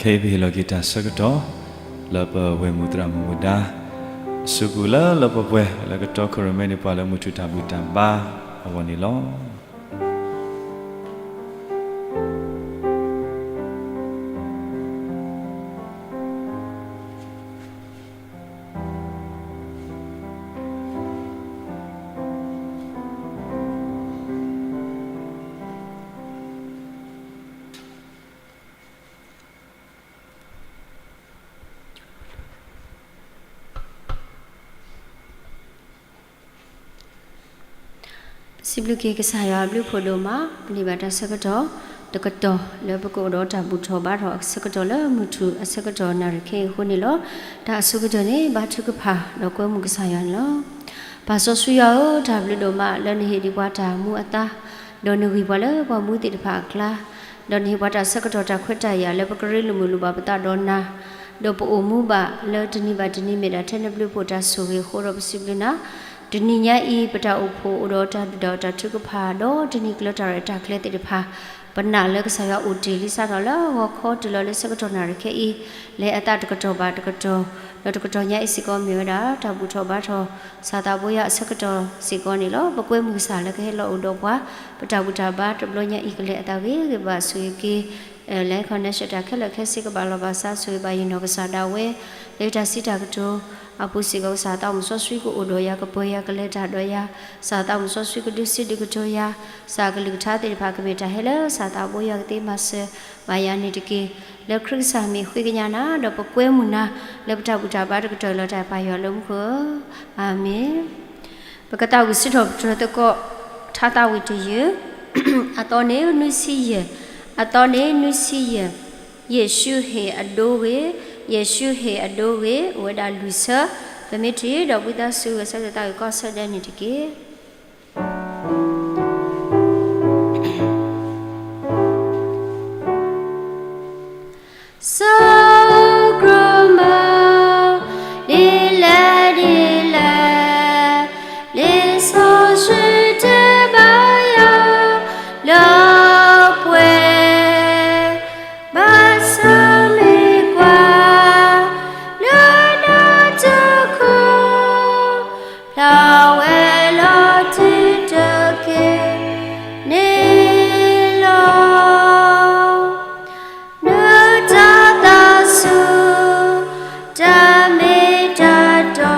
ခဲအံၤပဟ့ၣ်လီၤက့ၤတၢ်ဆၢကတီၢ် လၢပဝဲၢ်မုၣ်သရၣ်မုၣ်မူဒါ အစုပူၤလၢလၢပှဲၤပှဲၤ လၢကတီၢ်ခိၣ်ရိၣ်မဲန့ၢ်ပှၤလၢမုၢ်ထူၣ်တၢ်ဘူၣ်တၢ်ဘါအဂီၢ်န့ၣ်လီၤ. ပစံးဘျုးက့ၤကစၢ်ယွၤအဘျုးဖးဒိၣ်မး ပန့ၢ်ဘၣ်တၢ်ဆၢကတီၢ်တကတီၢ် လၢပကအိၣ်ဒီးတၢ်ဘူၣ်ထီၣ်ဘါထီၣ်အဆၢကတီၢ်လၢမုၢ်ထူၣ်အဆၢကတီၢ်နၣ်ရံၣ်ခဲအံၤအဃိန့ၣ်လီၤ. တၢ်အဆိကတၢၢ်န့ၣ် ဘါထုကဖၣ်ဒီးကွဲမုာ်ကစၢ်ယွၤန့ၣ်လီၤ. ပၢ်စီဆှံယွၤဧၢ, တၢ်ဘျုးဒိၣ်မးလၢနဟ့ၣ်ဒံးပှၤတၢ်မူအသါ, ဒီးနဂံၢ်ပှၤလၢပှၤမူသ့ၣ်တဖၣ်အကျါ, ဒီးနဟ့ၣ်ပှၤတၢ်ဆၢကတီၢ်တၢ်ခွဲးတၢ်ယာ်လၢပကရ့လိာ်မုာ်လိာ်ဘၣ်ပသးဒီးနၤ, ဒီးပအိၣ်မူဘၣ်လၢတနံၤဘၣ်တနံၤ မ့ၢ်ဒၣ်ထဲနဘျုးဖှိၣ်တၢ်ဆိၣ်ဂ့ၤအဃိဒီးပစံးဘျုးနၤ. တနံၤညါအံၤ ပတၢ်အိၣ်ဖှိၣ်အိၣ်ဒီးတၢ်ဒုၣ်တၢ်အီၣ်တၢ်ထုကဖၣ်, ဒီးတနံၤကျၢၤတၢ်ရဲၣ်တၢ်ကျဲၤသ့ၣ်တဖၣ်, ပနာ်လၢကစၢ်ယွၤအိၣ်တ့ၢ်လံစးထီၣ်လၢဂီၤခီတုၤလီၤလၢဆၢကတီၢ်နၣ်ရံၣ်ခဲအံၤ, လဲၤအသးတကတီၢ်ဘၣ်တကတီၢ်, ဒီးတကတီၢ်ညါအံၤစ့ၢ်ကီးမ့ၢ်ဝဲဒၣ် တၢ်ဘူၣ်ထီၣ်ဘါထီၣ် စၢ်သးဘိယွၤအဆၢကတီၢ်စ့ၢ်ကီးန့ၣ်လီၤ. ပကွဲမုာ်ကစၢ်လၢကဟဲလီၤအိၣ်ဒီးပှၤ, ပတၢ်ဘူၣ်တၢ်ဘါတဘျီညါအံၤကလဲၤအသးဂ့ၤဂ့ၤဘၣ်ဆိၣ်ဂ့ၤက့ၤ လၢ connection တၢ်ခဲလၢာ်ခဲဆ့ကဘၣ်လီၤဘၣ်စး ဆိၣ်ဂ့ၤဘၣ်ယနီၢ်ကစၢ်ဒၣ်ဝဲ, လၢတၢ်စံးတၢ်ကတိၤအပူၤစ့ၢ်ကီး ကစၢ်သးမုၣ်စီဆှံကအိၣ်ဒီးယၤ ကပၢၤယၤ ကလဲၤတၢ်ဒီးယၤ, ကစၢ်သးမုၣ်စီဆှံကဒုးစံးဒုးကတိၤယၤ, ကစၢ်အကလုၢ်ကထါသ့ၣ်တဖၣ်ကမ့ၢ်တၢ်ဟဲလၢ ကစၢ်သးဘိယွၤကသ့မၤစၢၤဘၣ်ယၤန့ၣ်တက့ၢ်. လၢခရံာ်ကစၢ်မ့ၢ်ဃ့ကညးနၤ ဒီးပကွဲမုာ်နၤ လၢပတၢ်ဘူၣ်တၢ်ဘါတကတီၢ်အံၤလီၤ တၢ်ပၢ်ယွၤလၢမူခိၣ်ဧၢ, အၤမ့ၣ်. ပကသးဝံၣ်စံးထီၣ်ပတြၢၤသကိး ထါသးဝံၣ်တယုၢ်, အသီန့ၣ်နွံဆံယဲၢ်, အသီန့ၣ်နွံဆံယဲၢ်, ယ့ၣ်ၡူးဟ့ၣ်အဒိဂ့ၤ, ယ့ၣ်ၡူးဟ့ၣ်အဒိဂ့ၤ အိၣ်ဝဲဒၣ်လွံၢ်ဆၢ, ပမ့ၢ်ထံၣ်ဒီးဝံသးစူၤဂဲၤဆၢထၢၣ်သးဂ့ၤကီၢ်ဆၢဒဲးန့ၣ်တက့ၢ်. စၢ်ကရမ, ဒ်လဲၣ်ဒ်လဲၣ်, လံာ်စီဆှံတဲဘၣ်ယၤလၢပှဲၤ, ဘၣ်ဆၣ်မ့ၢ်ကွၢ်လၢနတခီ ဖျါဝဲလီၤတံၢ်တက့ၢ်န့ၣ်လီၤ. နတၢ်သးစူၤ တၢ်မ့ၢ်တၢ်တီ,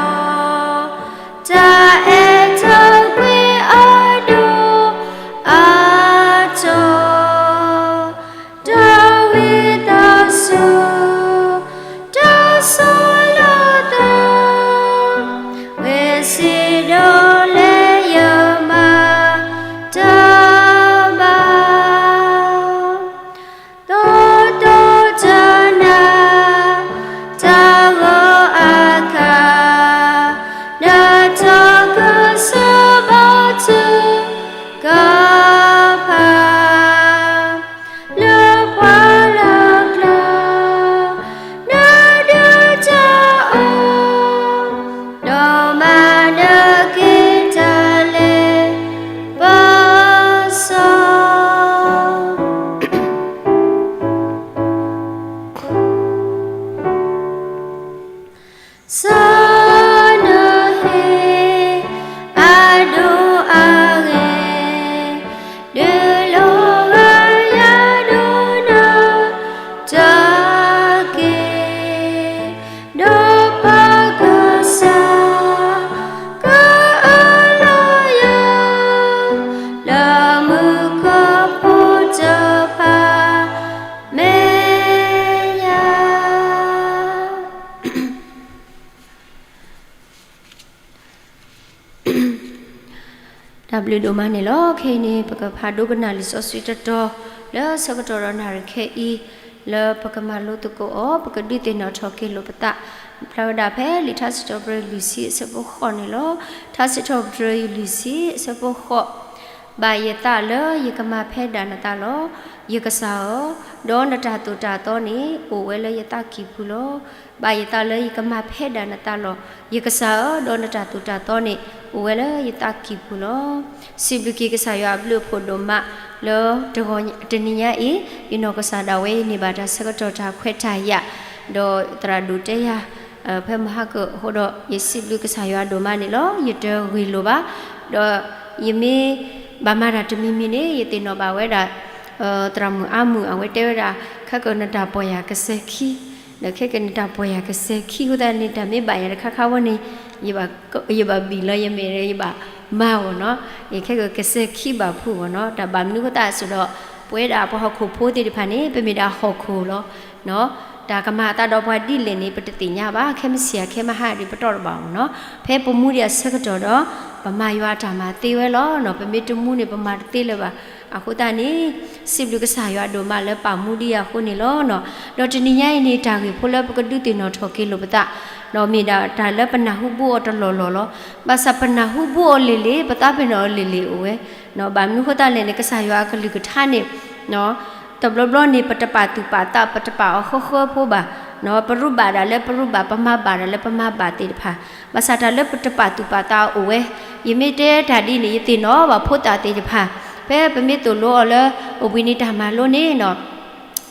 တၢ်အဲၣ်တၢ်ကွံအဒိၣ်အတီၤ, တၢ်ဝံသးစူၤ တၢ်ဆီၣ်လီၤသး, ဝဲစံးဒီးလဲၤယမၤတၢ်ဘၣ်, သိးသိးတနၤ တၢ်ဂီၤအခါ, နတၢ်ကစၢ်ဘါထုကဖၣ် လၢပှၤလၢ်ကျါ နဒုၣ်တၢ်အီၣ်, ဒီးမၤနက့ၤတၢ်လဲၤပစီ စၢ်နဟ့ၣ်အဒိအဂ့ၤ, ဒုးလိၣ်ဂၤယၤဒိၣ်နၤတၢ်က့ၤ, ဒီးပၢ်ကစၢ်ကအၢၣ်လီၤယၤ, လၢမူခိၣ်ဖိတဖၣ်မဲာ်ညါ တၢ်ဘျုးဒိၣ်မးန့ၣ်လီၤ. ခဲအံၤန့ၣ် ပကဖးဒိကနၣ်လံာ်စီဆှံတတီၤ လၢဆၢကတီၢ်ဒီးနၣ်ရံၣ်ခဲအံၤ လၢပကမၤလိသကိးအီၤ ပကဒုးသ့ၣ်နီၣ်ထီၣ်က့ၤလိာ်ပသး ဖျါဝဲဒၣ်ဖဲလံာ်ထါစံးထီၣ်ပတြၢၤလွံၢ်ဆံအဆၢဖိဃိးန့ၣ်လီၤ. ထါစံးထီၣ်ပတြၢၤလွံၢ်ဆံအဆၢဖိဃိး ဘၣ်ယသးလၢယကမၤဖဲဒၣ်နသးလီၤ. ယကစၢ်ဧၢ, ဒီးနတၢ်သိၣ်တၢ်သီန့ၣ် အိၣ်ဝဲလၢယသးကံၢ်ပူၤလီၤ. ဘၣ်ယသးလၢယကမၤဖဲဒၣ်နသးလီၤ. ယကစၢ်ဧၢ, ဒီးနတၢ်သိၣ်တၢ်သီန့ၣ် အိၣ်ဝဲလၢယသးကံၢ်ပူၤလီၤ. စံးဘျုးက့ၤကစၢ်ယွၤအဘျုးအဖှိၣ်ဒိၣ်မး လၢတနံၤညါအံၤ ယနီၢ်ကစၢ်ဒၣ်ဝဲ ယန့ၢ်ဘၣ်တၢ်ဆၢကတီၢ်တၢ်ခွဲးတၢ်ယာ်, ဒီးသရၣ်ဒိၣ်တဲယၤ ဖဲမဟါကအဃိဒီး ယစံးဘျုးကစၢ်ယွၤဒိၣ်မးန့ၣ်လီၤ. ယတဂ့ၢ်လိာ်ဘၣ်, ဒီးယမ့ၢ်ဘၣ်မၤတၢ်တမံၤမံၤန့ၣ် ယသ့ၣ်နီၣ်ဘၣ်ဝဲဒၣ် သရၣ်မုၣ်အါမုၣ် အဝဲတဲဝဲဒၣ် ခဲကနတၢ်ပီၢ်ယၢ်ကစဲၤခံ, ဒီးခဲကနတၢ်ပီၢ်ယၢ်ကစဲၤခံအဃိသတးန့ၣ် တၢ်မ့ၢ်ဘၣ်ယၤတခါခါဝဲန့ၣ် ယဘၣ်ဘံၣ်လီၤယမဲာ်ဒီး ယဘၣ်မၤအီၤနီၤ, ခဲကနတၢ်ကစဲၤခံဘၣ်ဖုးအီၤနီၤ, တၢ်ဘၣ်မနုၤအဃိသတးစ့ၢ်ဒီး ပဝဲဒၣ်ပှၤဟီၣ်ခိၣ်ဖိသ့ၣ်တဖၣ်န့ၣ် ပမ့ၢ်ဒၣ်ဟီၣ်ခိၣ်လီၤ. တၢ်ကမၤအသးဒီးပှၤဒ်လဲၣ်န့ၣ် ပတသ့ၣ်ညါဘၣ်, ခဲမုၢ်ဆ့ၣ်ဧါ ခဲမုၢ်ဟါဒီး ပတီၢ်တဘၣ်အီၤနီၤ, ဖဲပမူဒံးအဆၢကတီၢ်ဒီး ပမၤယွၤအတၢ်မၤသ့ဝဲလီၤ. ပမ့ၢ်တမူန့ၣ် ပမၤတသ့လၢၤဘၣ်. အဃိသတးန့ၣ် စံးဘျုးကစၢ်ယွၤဒိၣ်မးလၢပာ်မူဒံးအဃိန့ၣ်လီၤ. ဒီးတနံၤညါအံၤန့ၣ် တၢ်ဂ့ၢ်ဖိလၢပကဒုးသ့ၣ်နီၣ်ထီၣ်က့ၤလိာ်ပသး ဒီးမ့ၢ်ဒၣ်တၢ်လၢပနၢ်ဟူဘၣ်အီၤတလီၢ်လီၢ်လီၤ. ဘၣ်ဆၣ်ပနၢ်ဟူဘၣ်အီၤလံၤလံၤ ပသးပ့ၤနီၣ်အီၤလံၤလံၤအိၣ်ဝဲ, ဘၣ်မနုၤအဃိသတးလဲၣ်န့ၣ် ကစၢ်ယွၤအကလုၢ်ကထါန့ၣ် တဘျီဘျီန့ၣ် ပတပာ်သူၣ်ပာ်သး ပတပာ်အီၤဃၢဃၢဖိဘၣ်, ပရူးဘၣ်ဒၣ်လၢပရူးဘၣ် ပမၤဘၣ်ဒၣ်လၢပမၤဘၣ်သ့ၣ်တဖၣ်, ဘၣ်ဆၣ်တၢ်လၢပတပာ်သူၣ်ပာ်သးအီၤအိၣ်ဝဲ. ယမ့ၢ်တဲတၢ်ဒ်န့ၣ် ယသ့ၣ်နီၣ်ဘၣ်ဖိသၣ်သ့ၣ်တဖၣ်, ဖဲပမ့ၢ်သိၣ်လိအီၤလၢ အိၣ်ဘှံးနံၤတၢ်မၤလိန့ၣ်နီၤ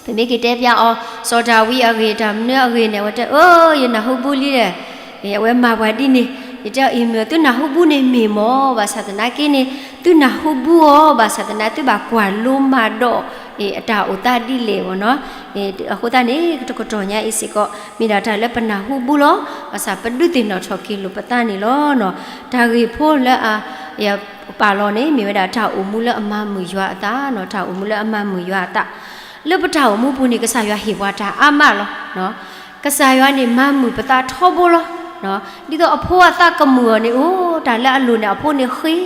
ပမ့ၢ်က့ၤတဲပျါအီၤ စီၤဒၤဝံးအဂ့ၢ် တၢ်မနုၤအဂ့ၢ်န့ၣ် အဝဲတဲ အၢ ယနၢ်ဟူဘၣ်လံဒီး အဝဲမၤပှၤဒ်န့ၣ်, ယတဲအီၤ အံၤမ့ၢ်သုနၢ်ဟူဘၣ်န့ၣ်မ့ၢ်မ့ၢ် ဘၣ်ဆၣ်သနာ်က့န့ၣ် သုနၢ်ဟူဘၣ်အီၤ ဘၣ်ဆၣ်သနာ်သုဘၣ်ကွၢ်လိမၤဒီး အတၢ်အိၣ်သးဒ်လဲၣ်ဝဲနီၤ. အဃိသတးန့ၣ် တကတီၢ်ညါအံၤစ့ၢ်ကီး မ့ၢ်ဒၣ်တၢ်လၢပနၢ်ဟူဘၣ်လီၤ. ဘၣ်ဆၣ်ပဒုးသ့ၣ်နီၣ်ထီၣ်က့ၤလိာ်ပသးန့ၣ်လီၤ. တၢ်ဂ့ၢ်ဖိလၢအ ယပာ်လီၤန့ၣ် မ့ၢ်ဝဲဒၣ်တၢ်အိၣ်မူလၢအမၤမုာ်ယွၤအသးနီၤ, တၢ်အိၣ်မူလၢအမၤမုာ်ယွၤအသး. လၢပတၢ်အိၣ်မူပူၤန့ၣ် ကစၢ်ယွၤဟ့ၣ်ပှၤတၢ်အါမးလီၤ. ကစၢ်ယွၤန့ၣ်မၤမုာ်ပသးထီဘိလီၤ. ဒ်သိးအဖိအသးကမုာ်အီၤန့ၣ် အိၣ်တၢ်လၢအလိၤန့ၣ် အဖိန့ၣ်ဃ့,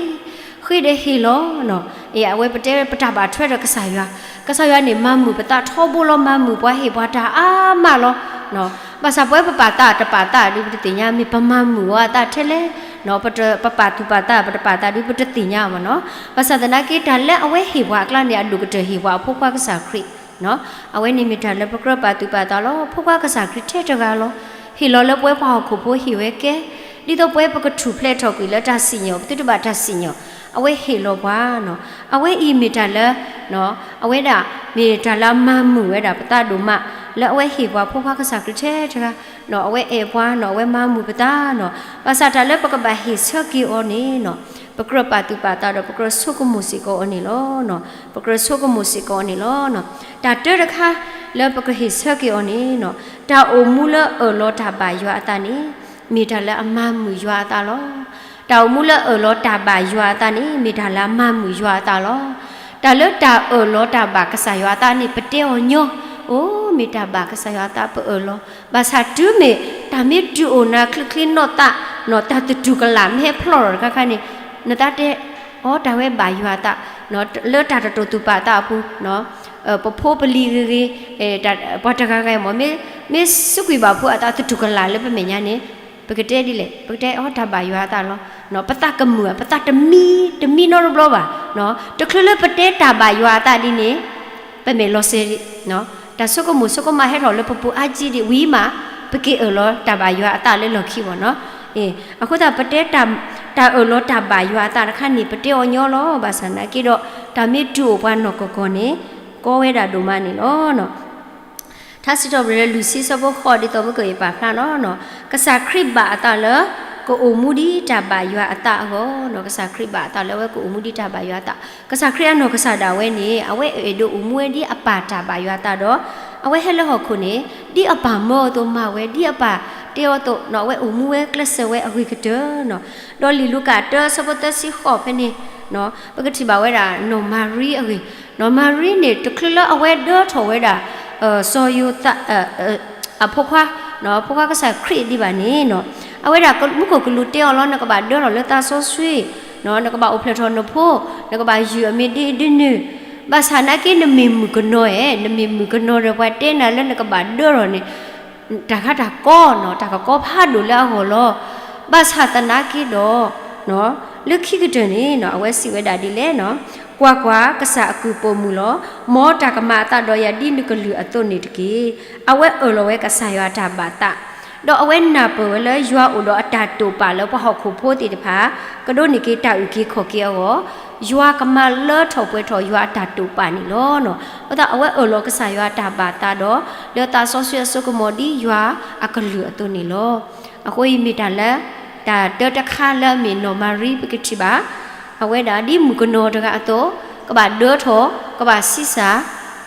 ဃ့ဒီးဟ့ၣ်လီၤ. အဝဲပတဲပတၢ်ဘၣ်ထွဲဒီးကစၢ်ယွၤ, ကစၢ်ယွၤန့ၣ်မၤမုာ်ပသးထီဘိလီၤ, မၤမုာ်ပှၤဟ့ၣ်ပှၤတၢ်အါမးလီၤ. ဘၣ်ဆၣ်ပဝဲပပာ်သးတပာ်သးဒုးပတသ့ၣ်ညါ, မ့ၢ်ပမၤမုာ်ဝဲအသးထဲလဲၣ်, ပပာ်သူၣ်ပာ်သး ပတပာ်သးဒုးပတသ့ၣ်ညါဘၣ်နီၤ. ဘၣ်ဆၣ်သနာ်က့ တၢ်လၢအဝဲဟ့ၣ်ပှၤအကျါန့ၣ် အဒိၣ်ကတၢၢ်ဟ့ၣ်ပှၤအဖိခွါကစၢ်ခရံာ် အဝဲန့ၣ်မ့ၢ်တၢ်လၢပကြၢးပာ်သူၣ်ပာ်သးလီၤ. ဖိခွါကစၢ်ခရံာ်ထဲတဂၤလီၤ. ဟ့ၣ်လီၤလၢပဝဲပှၤဟီၣ်ခိၣ်ဖိဟ့ၣ်ဝဲကဲ, ဒ်သိးပဝဲပကထူၣ်ဖျဲးထီၣ်ကွံာ်လၢတၢ်စံၣ်ညီၣ် ပသုတဘၣ်တၢ်စံၣ်ညီၣ်, အဝဲဟ့ၣ်လီၤပှၤနီၤ. အဝဲအံၤမ့ၢ်တၢ်လၢ အဝဲဒၣ်မ့ၢ်တၢ်လၢအမၤမုာ်ဝဲဒၣ်ပသးဒိၣ်မး, လၢအဝဲဟ့ၣ်ပှၤဖိခွါကစၢ်ခရံာ်ထဲတဂၤ, အဝဲအဲၣ်ပှၤနီၤ, အဝဲမၤမုာ်ပသးနီၤ. ဘၣ်ဆၣ်တၢ်လၢပကဘၣ်ဟ့ၣ်ဆၢက့ၤအီၤန့ၣ်နီၤ, ပကြၢးပာ်သူၣ်ပာ်သးဒီး ပကြၢးဆိကမိၣ်စ့ၢ်ကီးအီၤန့ၣ်လီၤ. ပကြၢးဆိကမိၣ်စ့ၢ်ကီးအီၤန့ၣ်လီၤ. တၢ်တၢတခါလၢပကဟ့ၣ်ဆၢက့ၤအီၤန့ၣ်နီၤ, တၢ်အိၣ်မူလၢအၢၣ်လီၤတၢ်ဘၣ်ယွၤအသးန့ၣ် မ့ၢ်တၢ်လၢအမၤမုာ်ယွၤအသးလီၤ. တၢ်အိၣ်မူလၢအၢၣ်လီၤတၢ်ဘၣ်ယွၤအသးန့ၣ် မ့ၢ်တၢ်လၢအမၤမုာ်ယွၤအသးလီၤ. တၢ်လၢတၢ်အၢၣ်လီၤတၢ်ဘၣ်ကစၢ်ယွၤအသးန့ၣ် ပတဲအီၤညီ, အိၣ်မ့ၢ်တၢ်ဘၣ်ကစၢ်ယွၤအသးပအၢၣ်လီၤ. ဘၣ်ဆၣ်တုၤမ့ၢ်တၢ်မ့ၢ်တုၤအိၣ်နၤချ့ချ့နီၢ်သးနီၤ, တၢ်သတူၢ်ကလာ်မ့ၢ်ဟဲဖျီၣ်ထီၣ်တခါခါန့ၣ်, နသးတဲ အီတၢ်ဝဲဘၣ်ယွၤအသး, လၢတၢ်တတိာ်သူၣ်ပာ်သးအပူၤ, ပဖိပလံၤဂ့ၤဂ့ၤ, ပှၤတဂၤဂၤမ့ၢ် မ့ၢ်စူးကွံာ်ဘၣ်ဖိအသးသတူၢ်ကလာ်လၢပမဲာ်ညါန့ၣ်, ပကတဲဒ်လဲၣ်, ပကတဲအီတၢ်ဘၣ်ယွၤအသးလီၤ. ပသးကမုာ်, ပသးတမံ, တမံနီတဘျီဘၣ်. တချုးလၢပတဲတၢ်ဘၣ်ယွၤအသးဒ်န့ၣ်, ပမဲာ်လီၤစဲး, တၢ်ဆိကမိၣ်ဆိကမးဟဲထီၣ်လၢပပူၤအါကံဒံးဝံၤမး, ပက့ၤအၢၣ်လီၤတၢ်ဘၣ်ယွၤအသးလၢလီၢ်ခံဘၣ်နီၤ. အဃိသတး ပတဲ တၢ်အၢၣ်လီၤတၢ်ဘၣ်ယွၤအသးတခါန့ၣ် ပတဲအီၤညီလီၤ. ဘၣ်ဆၣ်သနာ်က့ဒီး တၢ်မ့ၢ်တုၤအိၣ်ပှၤနီၢ်ကီၢ်ကီၢ်န့ၣ် ကီဝဲဒၣ်ဒိၣ်မးန့ၣ်လီၤ. ထါစံးထီၣ်ပတြၢၤလၢ လွံၢ်ဆံ ဆၢဖိဃိး ဒ်သိးမုၢ်ကယပာ်ဖျါနီၤ, ကစၢ်ခရံာ်ဘၣ်အသးလၢ ကအိၣ်မူဒ်တၢ်ဘၣ်ယွၤအသးအဂီၢ်နီၤ. ကစၢ်ခရံာ်ဘၣ်အသးလၢအဝဲကအိၣ်မူဒ်တၢ်ဘၣ်ယွၤအသး, ကစၢ်ခရံာ်အနီၢ်ကစၢ်ဒၣ်ဝဲန့ၣ် အဝဲအဲၣ်ဒိးအိၣ်မူဝဲဒ်အပၢ်တၢ်ဘၣ်ယွၤအသးဒီး အဝဲဟဲလၢဟီၣ်ခိၣ်န့ၣ် ဒ်အပၢ်မၢအီၤအသိးမၤဝဲ, ဒ်အပၢ်တဲအီၤအသိးနီၤ, အဝဲအိၣ်မူဝဲကျဲးစၢးဝဲအဂ့ၤကတၢၢ်နီၤ. ဒီးလံာ်လူၤကၣ်တၢ ဆၢဖိသၢဆံဃိးဖဲန့ၣ်, ပကထံၣ်ဘၣ်ဝဲဒၣ်နီၢ်မၤရံအဂ့ၢ်, နီၢ်မၤရံန့ၣ် တချုးလၢအဝဲဒၢထီၣ်ဝဲဒၣ် စီၤယိၤသး အဖိခွါ, ဖိခွါကစၢ်ခရံာ်ဒံးဘၣ်န့ၣ်နီၤ, အဝဲဒၣ်မူခိၣ်ကလူးတဲအီၤလီၤ, နကဘၣ်ဒၢထီၣ်လၢသးစီဆှံ, နကဘၣ်အိၣ်ဖျဲၣ်ထီၣ်နဖိ, နကဘၣ်ယုၢ်အမံၤဒ်အံၤဒ်နုၤ, ဘၣ်ဆၣ်သနာ်က့နမ့ၢ်မုၣ်ကနီၤဧါ, နမ့ၢ်မုၣ်ကနီၤဒီးပှၤတဲနၤလၢနကဘၣ်ဒၢထီၣ်န့ၣ် တၢ်ခါတၢ်ကီနီၤ, တၢ်ကကီဖးဒိၣ်လၢအဂီၢ်လီၤ. ဘၣ်ဆၣ်သနာ်က့ဒီး လၢခံကတၢၢ်န့ၣ်နီၤ အဝဲစံးဝဲဒၣ်ဒ်လဲၣ်နီၤ, ကွၢ်ကွၢ်, ကစၢ်အကုၢ်ပိာ်မုၣ်လီၤ. မ်တၢ်ကမၤအသးဒီးယၤဒ်နကလုၢ်အသိးန့ၣ်တက့ၢ်. အဝဲအၢၣ်လီၤဝဲကစၢ်ယွၤအတၢ်ဘၣ်သး, ဒီးအဝဲနၢ်ပၢၢ်ဝဲလၢယွၤအိၣ်ဒီးအတၢ်တိာ်ပာ်လၢပှၤဟီၣ်ခိၣ်ဖိသ့ၣ်တဖၣ် ကဒိးန့ၢ်က့ၤတၢ်အုၣ်က့ၤခီၣ်က့ၤအဂီၢ်, ယွၤကမၤလၢထီၣ်ပှဲၤထီၣ်ယွၤအတၢ်တိာ်ပာ်န့ၣ်လီၤ. အဃိသတးအဝဲအၢၣ်လီၤကစၢ်ယွၤအတၢ်ဘၣ်သးဒီး လၢသးစီဆှံအစိကမီၤဒ်ယွၤအကလုၢ်အသိးန့ၣ်လီၤ. အဃိအံၤမ့ၢ်တၢ်လၢ တၢ်တၢတခါလၢအမ့ၢ်နီၢ်မၤရံပကထံၣ်ဘၣ်, အဝဲဒၣ်ဒ်မုၣ်ကနီၤတဂၤအသိး, ကဘၣ်ဒၢထီၣ်, ကဘၣ်ဆံးစၢ်,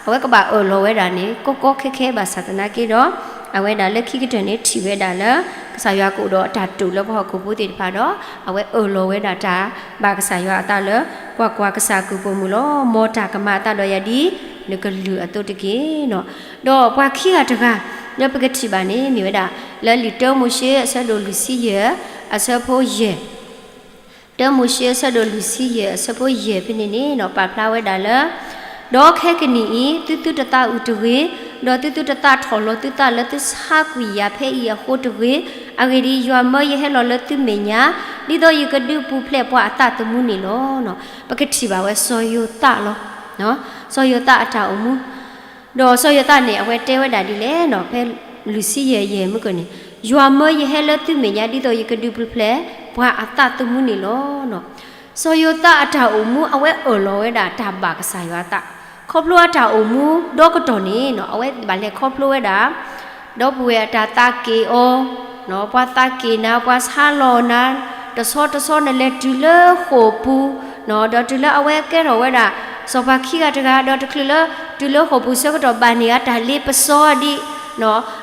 အဝဲကဘၣ်အၢၣ်လီၤဝဲဒၣ်န့ၣ် ကီကီခဲခဲဘၣ်ဆၣ်သနာ်က့ဒီး, အဝဲဒၣ်လၢခံကတၢၢ်န့ၣ်ထံၣ်ဝဲဒၣ်လၢ ကစၢ်ယွၤကအိၣ်ဒီးအတၢ်တိာ်လၢပှၤဟီၣ်ခိၣ်ဖိသ့ၣ်တဖၣ်ဒီး, အဝဲအၢၣ်လီၤဝဲဒၣ်တၢ်ဘၣ်ကစၢ်ယွၤအသးလၢ ကွၢ်ကွၢ်, ကစၢ်အကုၢ်ပိာ်မုၣ်လီၤ. မ်တၢ်ကမၤအသးဒီးယၤဒ်နကလုၢ်အသိးတက့ၢ်နီၤ. ဒီးပှၤခံဂၤတဂၤ လၢပကထံၣ်ဘၣ်န့ၣ် မ့ၢ်ဝဲဒၣ် လၢလံာ်တၢမိၤၡ့အဆၢဒိၣ်လွံၢ်ဆံယဲၢ် အဆၢဖိယဲၢ်, တၢမိၤၡ့အဆၢဒိၣ်လွံၢ်ဆံယဲၢ် အဆၢဖိယဲၢ်ဖဲန့ၣ်န့ၣ်နီၤ ပာ်ဖျါဝဲဒၣ်လၢ ဒီးခဲကနံၣ်အံၤ သုသုတသးအုးတဂ့ၤ, ဒီးသုသုတသးထီၣ်လီၤသုသးလၢသုဆါကွံာ်ယၤဖဲအံၤအဃိတဂ့ၤ, အဂ့ၢ်ဒ်အံၤ, ယွၤမၢယဟဲလီၤလၢသုမဲာ်ညါ, ဒ်သိးယကဒုးပူၤဖျဲးပှၤအသးသမူန့ၣ်လီၤ. ပကထံၣ်ဘၣ်ဝဲစီၤယိၤသးလီၤ. စီၤယိၤသးအတၢ်အိၣ်မူ ဒီးစီၤယိၤသးန့ၣ် အဝဲတဲဝဲဒၣ်ဒ်လဲၣ်နီၤ, ဖဲလွံၢ်ဆံယဲၢ်ယဲၢ်မုၢ်ကန့ၣ်, ယွၤမၢယဟဲလၢသုမဲာ်ညါ ဒ်သိးယကဒုးပူၤဖျဲး ပှၤအသးသမူန့ၣ်လီၤ. စီၤယိၤသးအတၢ်အိၣ်မူ အဝဲအၢၣ်လီၤဝဲဒၣ်တၢ်ဘၣ်ကစၢ်ယွၤအသး, ခီဖျိအတၢ်အိၣ်မူဒီကတီၢ်န့ၣ်နီၤ အဝဲဘၣ်လဲၤခီဖျိဝဲဒၣ် ဒီပုၢ်ဝဲၢ်အတၢ်သးက့ၣ်အီၤ, ပှၤသးက့ၣ်နၤ, ပှၤဆါလီၤနၤ, တဆီတဆီနလဲၤတုၤလၢဃိာ်ပူၤ, ဒီးတုၤလၢအဝဲကဲထီၣ်ဝဲဒၣ် စီၤပၤခံဂၤတဂၤ ဒီးတချုးလၢ တုၤလၢဃိာ်ပူၤဆၢကတီၢ်ဘၣ်န့ၢ်အတၢ်လ့ပစီဒ်,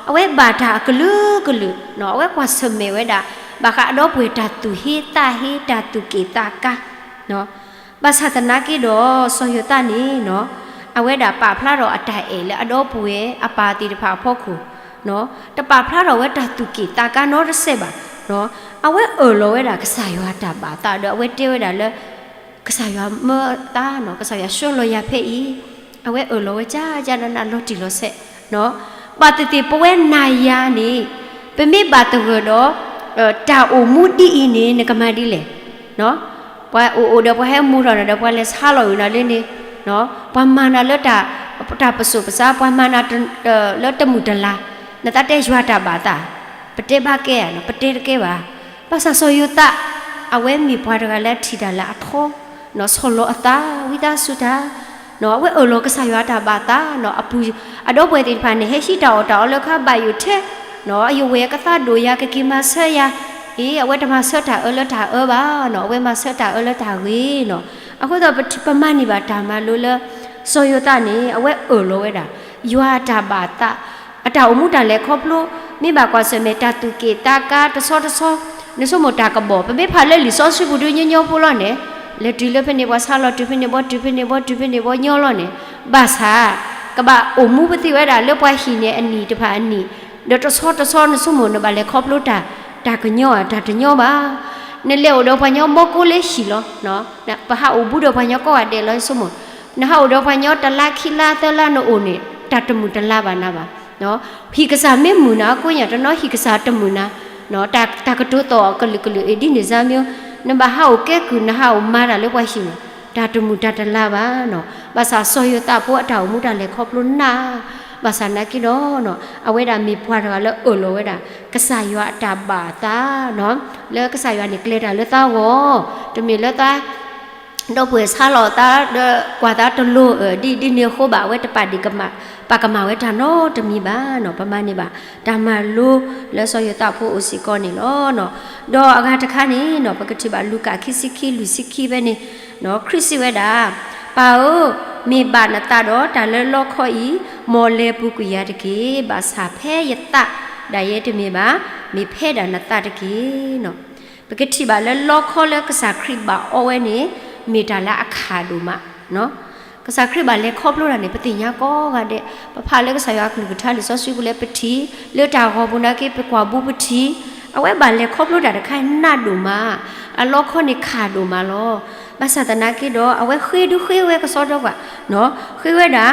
အဝဲဘၣ်တၢ်အကလုာ်ကလုာ်, အဝဲကွၢ်ဆၢၣ်မဲာ်ဝဲဒၣ် ဘၣ်ဃးအဒီပုၢ်ဝဲၢ်တၢ်သူၣ်ဟ့သးဟ့ တၢ်သူၣ်က့ၣ်သးကါ ဘၣ်ဆၣ်သနာ်က့ဒီး စီၤယိၤသးန့ၣ်နီၤ အဝဲဒၣ်ပာ်ဖျါထီၣ်အတၢ်အဲၣ်လၢအဒီပုၢ်ဝဲၢ်အပၢ်သ့ၣ်တဖၣ်အဖီခိၣ်, တပာ်ဖျါထီၣ်ဝဲတၢ်သူၣ်က့ၣ်သးကါနီတစဲးဘၣ်. အဝဲအၢၣ်လီၤဝဲဒၣ်ကစၢ်ယွၤတၢ်ဘၣ်သးဒီး အဝဲတဲဝဲဒၣ်လၢ ကစၢ်ယွၤမၢအသးနီၤ, ကစၢ်ယွၤဆှၢလီၤယၤဖဲအံၤ, အဝဲအၢၣ်လီၤဝဲကၢ်ကၢ်နးနးလီၤတံၢ်လီၤဆဲး ဘၣ်သ့ၣ်သ့ၣ်ပဝဲနၤယၤန့ၣ် ပမ့ၢ်ဘၣ်သဂၢၢ်ဒီး တၢ်အိၣ်မူဒ်အံၤန့ၣ် နကမၤဒ်လဲၣ်. ပှၤအိၣ်အိၣ်ဒီးပှၤဟဲမူထီၣ်နၤဒီး ပှၤလဲၤဆါလီၤအုၣ်နၤလၢန့ၣ်, ပှၤမၤနၤလၢ တၢ်ပစိာ်ပဆါ, ပှၤမၤနၤလၢတမုာ်တလၤ, နသးတဲယွၤတၢ်ဘၣ်သး, ပတဲဘၣ်ကဲဧါ, ပတဲတကဲဘၣ်. ဘၣ်ဆၣ်စီၤယိၤသး အဝဲမ့ၢ်ပှၤတဂၤလၢအထံၣ်တၢ်လၢအထီ, ဆီၣ်လီၤအသး ဝံသးစူၤတၢ် အဝဲအၢၣ်လီၤကစၢ်ယွၤအတၢ်ဘၣ်သးနီၤ, အပူၤ အဒီပုၢ်ဝဲၢ်သ့ၣ်တဖၣ်န့ၣ် ဟဲဟံးတၢ်အီၣ်တၢ်အီလၢခါဘၣ်ယိၣ်ထဲ, အယဝဲၢ်ကသးဒိၣ်ယၤ ကက့ၤမၤဆၢယၤ, အ့ အဝဲတမၤဆၢတၢ်အၢလၢတၢ်အၢဘၣ်နီၤ, အဝဲမၤဆၢတၢ်အၢလၢတၢ်ဂ့ၤနီၤ. အဃိသတး ပမၤန့ၢ်ဘၣ်တၢ်မၤလိလၢ စီၤယိၤသးန့ၣ် အဝဲအၢၣ်လီၤဝဲဒၣ် ယွၤအတၢ်ဘၣ်သး, အတၢ်အိၣ်မူတၢ်လဲၤခီဖျိ မ့ၢ်ဘၣ်ကွၢ်ဆၢၣ်မဲာ်တၢ်သူၣ်က့ၣ်သးကါတဆီတဆီ, နဆိကမိၣ်တၢ်ကဘီၣ် ပမ့ၢ်ဖးလၢလံာ်စီဆှံပူၤဒုးညီညီဖိလီၤန့ၣ်, လဲၤတုၤလၢဖဲန့ၣ် ပှၤဆါလီၤတုၤဖဲန့ၣ် ဘီတုၤဖဲန့ၣ် ဘီတုၤဖဲန့ၣ် ဘီညီလီၤန့ၣ်, ဘၣ်ဆၣ် ကဘၣ်အိၣ်မူပသ့ၣ်ဝဲဒၣ်လၢပှၤဟံၣ်န့ၣ်အနံၣ်တဖၣ်အနံၣ်, ဒီးတဆီတဆီနဆိကမိၣ်နဘၣ်လဲၤခီဖျိတၢ်, တၢ်ကညီဧါ တၢ်တညီဘၣ်. နလဲၤအိၣ်ဒီးပှၤကညီမီကိးလၢဟံၣ်လီၤ, ပဟးအိၣ်ဘူးဒီးပှၤကညီကိးဂၤဒဲးလီၤ ဆိကမိၣ်, နဟးအိၣ်ဒီးပှၤကညီတလါခံလါသၢလါနအိၣ်န့ၣ် တၢ်တမုာ်တလၤဘၣ်နၤဘၣ်. ဟံၣ်ကစၢ်မ့ၢ်မုာ်နၤအဃိညါ တနီၤဟံၣ်ကစၢ်တမုာ်နၤ, တၢ်ကတိၤသီၣ်အီၤကလုာ်ကလုာ်အံၤဒ်န့ၣ်စါမ့ၢ်, နဘၣ်ဟးအိၣ်ကဲကုၢ် နဟးအိၣ်မၤတၢ်လၢပှၤဟံၣ်န့ၣ် တၢ်တမုာ်တၢ်တလၤဘၣ်နီၤ. ဘၣ်ဆၣ်စီၤယိၤသးဖိအတၢ်အိၣ်မူတၢ်လဲၤခီဖျိနး, ဘၣ်ဆၣ်နာ်က့ဒီး အဝဲဒၣ်မ့ၢ်ပှၤတဂၤလၢအၢၣ်လီၤဝဲဒၣ် ကစၢ်ယွၤအတၢ်ဘၣ်သးနီၤ, လၢကစၢ်ယွၤန့ၣ်ကျဲၤတၢ်လၢသးဂီၢ်, တမ့ၢ်လၢသး ဒီပုၢ်ဝဲၢ်ဆါလီၤသးဒီးကွၢ်သးတလိၤ ဒ်ဒ်န့ၣ်အဃိဘၣ် အဝဲတပာ်ဒံးကမၣ်, ပာ်ကမၣ်ဝဲတၢ်နီတမံၤဘၣ်နီၤ. ပမၤန့ၢ်ဘၣ် တၢ်မၤလိလၢစီၤယိၤသးဖိအိၣ်စ့ၢ်ကီးန့ၣ်လီၤ. ဒီးအဂၤတခါန့ၣ်နီၤ ပကထံၣ်ဘၣ်လူၤကၣ်ခံဆံခံ လွံၢ်ဆံခံဖဲန့ၣ်, ခရံာ်စံးဝဲဒၣ်, ပၢ်ဧၢ, မ့ၢ်ဘၣ်နသးဒီးတၢ်လၢလီခီအံၤ, မ်လဲၤပူၤကွံာ်ယၤတက့ၢ်. ဘၣ်ဆၣ်ဖဲယသးဒၣ်ယဲတမ့ၢ်ဘၣ်, မ့ၢ်ဖဲဒၣ်နသးတက့ၢ်နီၤ. ပကထံၣ်ဘၣ်လၢလီခီလၢကစၢ်ခရံာ်ဘၣ်အီဝဲန့ၣ် မ့ၢ်တၢ်လၢအခၣ်ဒိၣ်မး, ကစၢ်ခရံာ်ဘၣ်လဲၤခီဖျိတၢ်န့ၣ် ပသ့ၣ်ညါကိးဂၤဒဲး, ပဖးလၢကစၢ်ယွၤအကလုၢ်ကထါလံာ်စီဆှံပူၤလၢပထံၣ်, လၢတၢ်ဂီၤပူၤနာ်က့ ပကွၢ်ဘူးပထံၣ်, အဝဲဘၣ်လဲၤခီဖျိတၢ်တခါနးဒိၣ်မး, အလီခီန့ၣ်ခၣ်ဒိၣ်မးလီၤ. ဘၣ်ဆၣ်သနာ်က့ဒီး အဝဲဃ့ဒုးဃ့ဝဲကစီဒီကွၢ်, ဃ့ဝဲဒၣ်,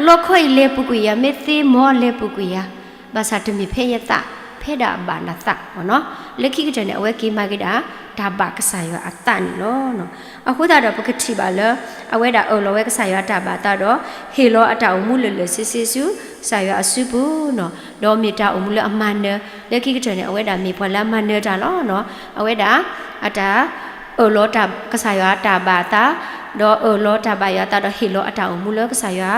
လီခီအံၤလဲၤပူၤကွံာ်ယၤ မ့ၢ်သ့မ်လဲၤပူၤကွံာ်ယၤ, ဘၣ်ဆၣ်တမ့ၢ်ဖဲယသး, ဖဲဒၣ်အဘၣ်နသး, လၢခံကတၢၢ်န့ၣ် အဝဲက့ၤမၤက့ၤဒၣ် တၢ်ဘၣ်ကစၢ်ယွၤအသးန့ၣ်လီၤ. အဃိသတးဒီး ပကထံၣ်ဘၣ်လၢ အဝဲဒၣ်အၢၣ်လီၤဝဲကစၢ်ယွၤအတၢ်ဘၣ်အသးဒီး ဟ့ၣ်လီၤအတၢ်အိၣ်မူလၢာ်လၢာ်ဆ့ဆ့ဆူ ကစၢ်ယွၤအစုပူၤန့ၣ်, ဒီးမ့ၢ်တၢ်အိၣ်မူလၢအမၤနၢၤ, လၢခံကတၢၢ်န့ၣ် အဝဲဒၣ်မ့ၢ်ပှၤလၢအမၤနၢၤတၢ်လီၤ. အဝဲဒၣ် အတၢ် အၢၣ်လီၤတၢ်ကစၢ်ယွၤအတၢ်ဘၣ်အသး, ဒီးအၢၣ်လီၤတၢ်ဘၣ်ယွၤအသးဒီးဟ့ၣ်လီၤအတၢ်အိၣ်မူလၢကစၢ်ယွၤ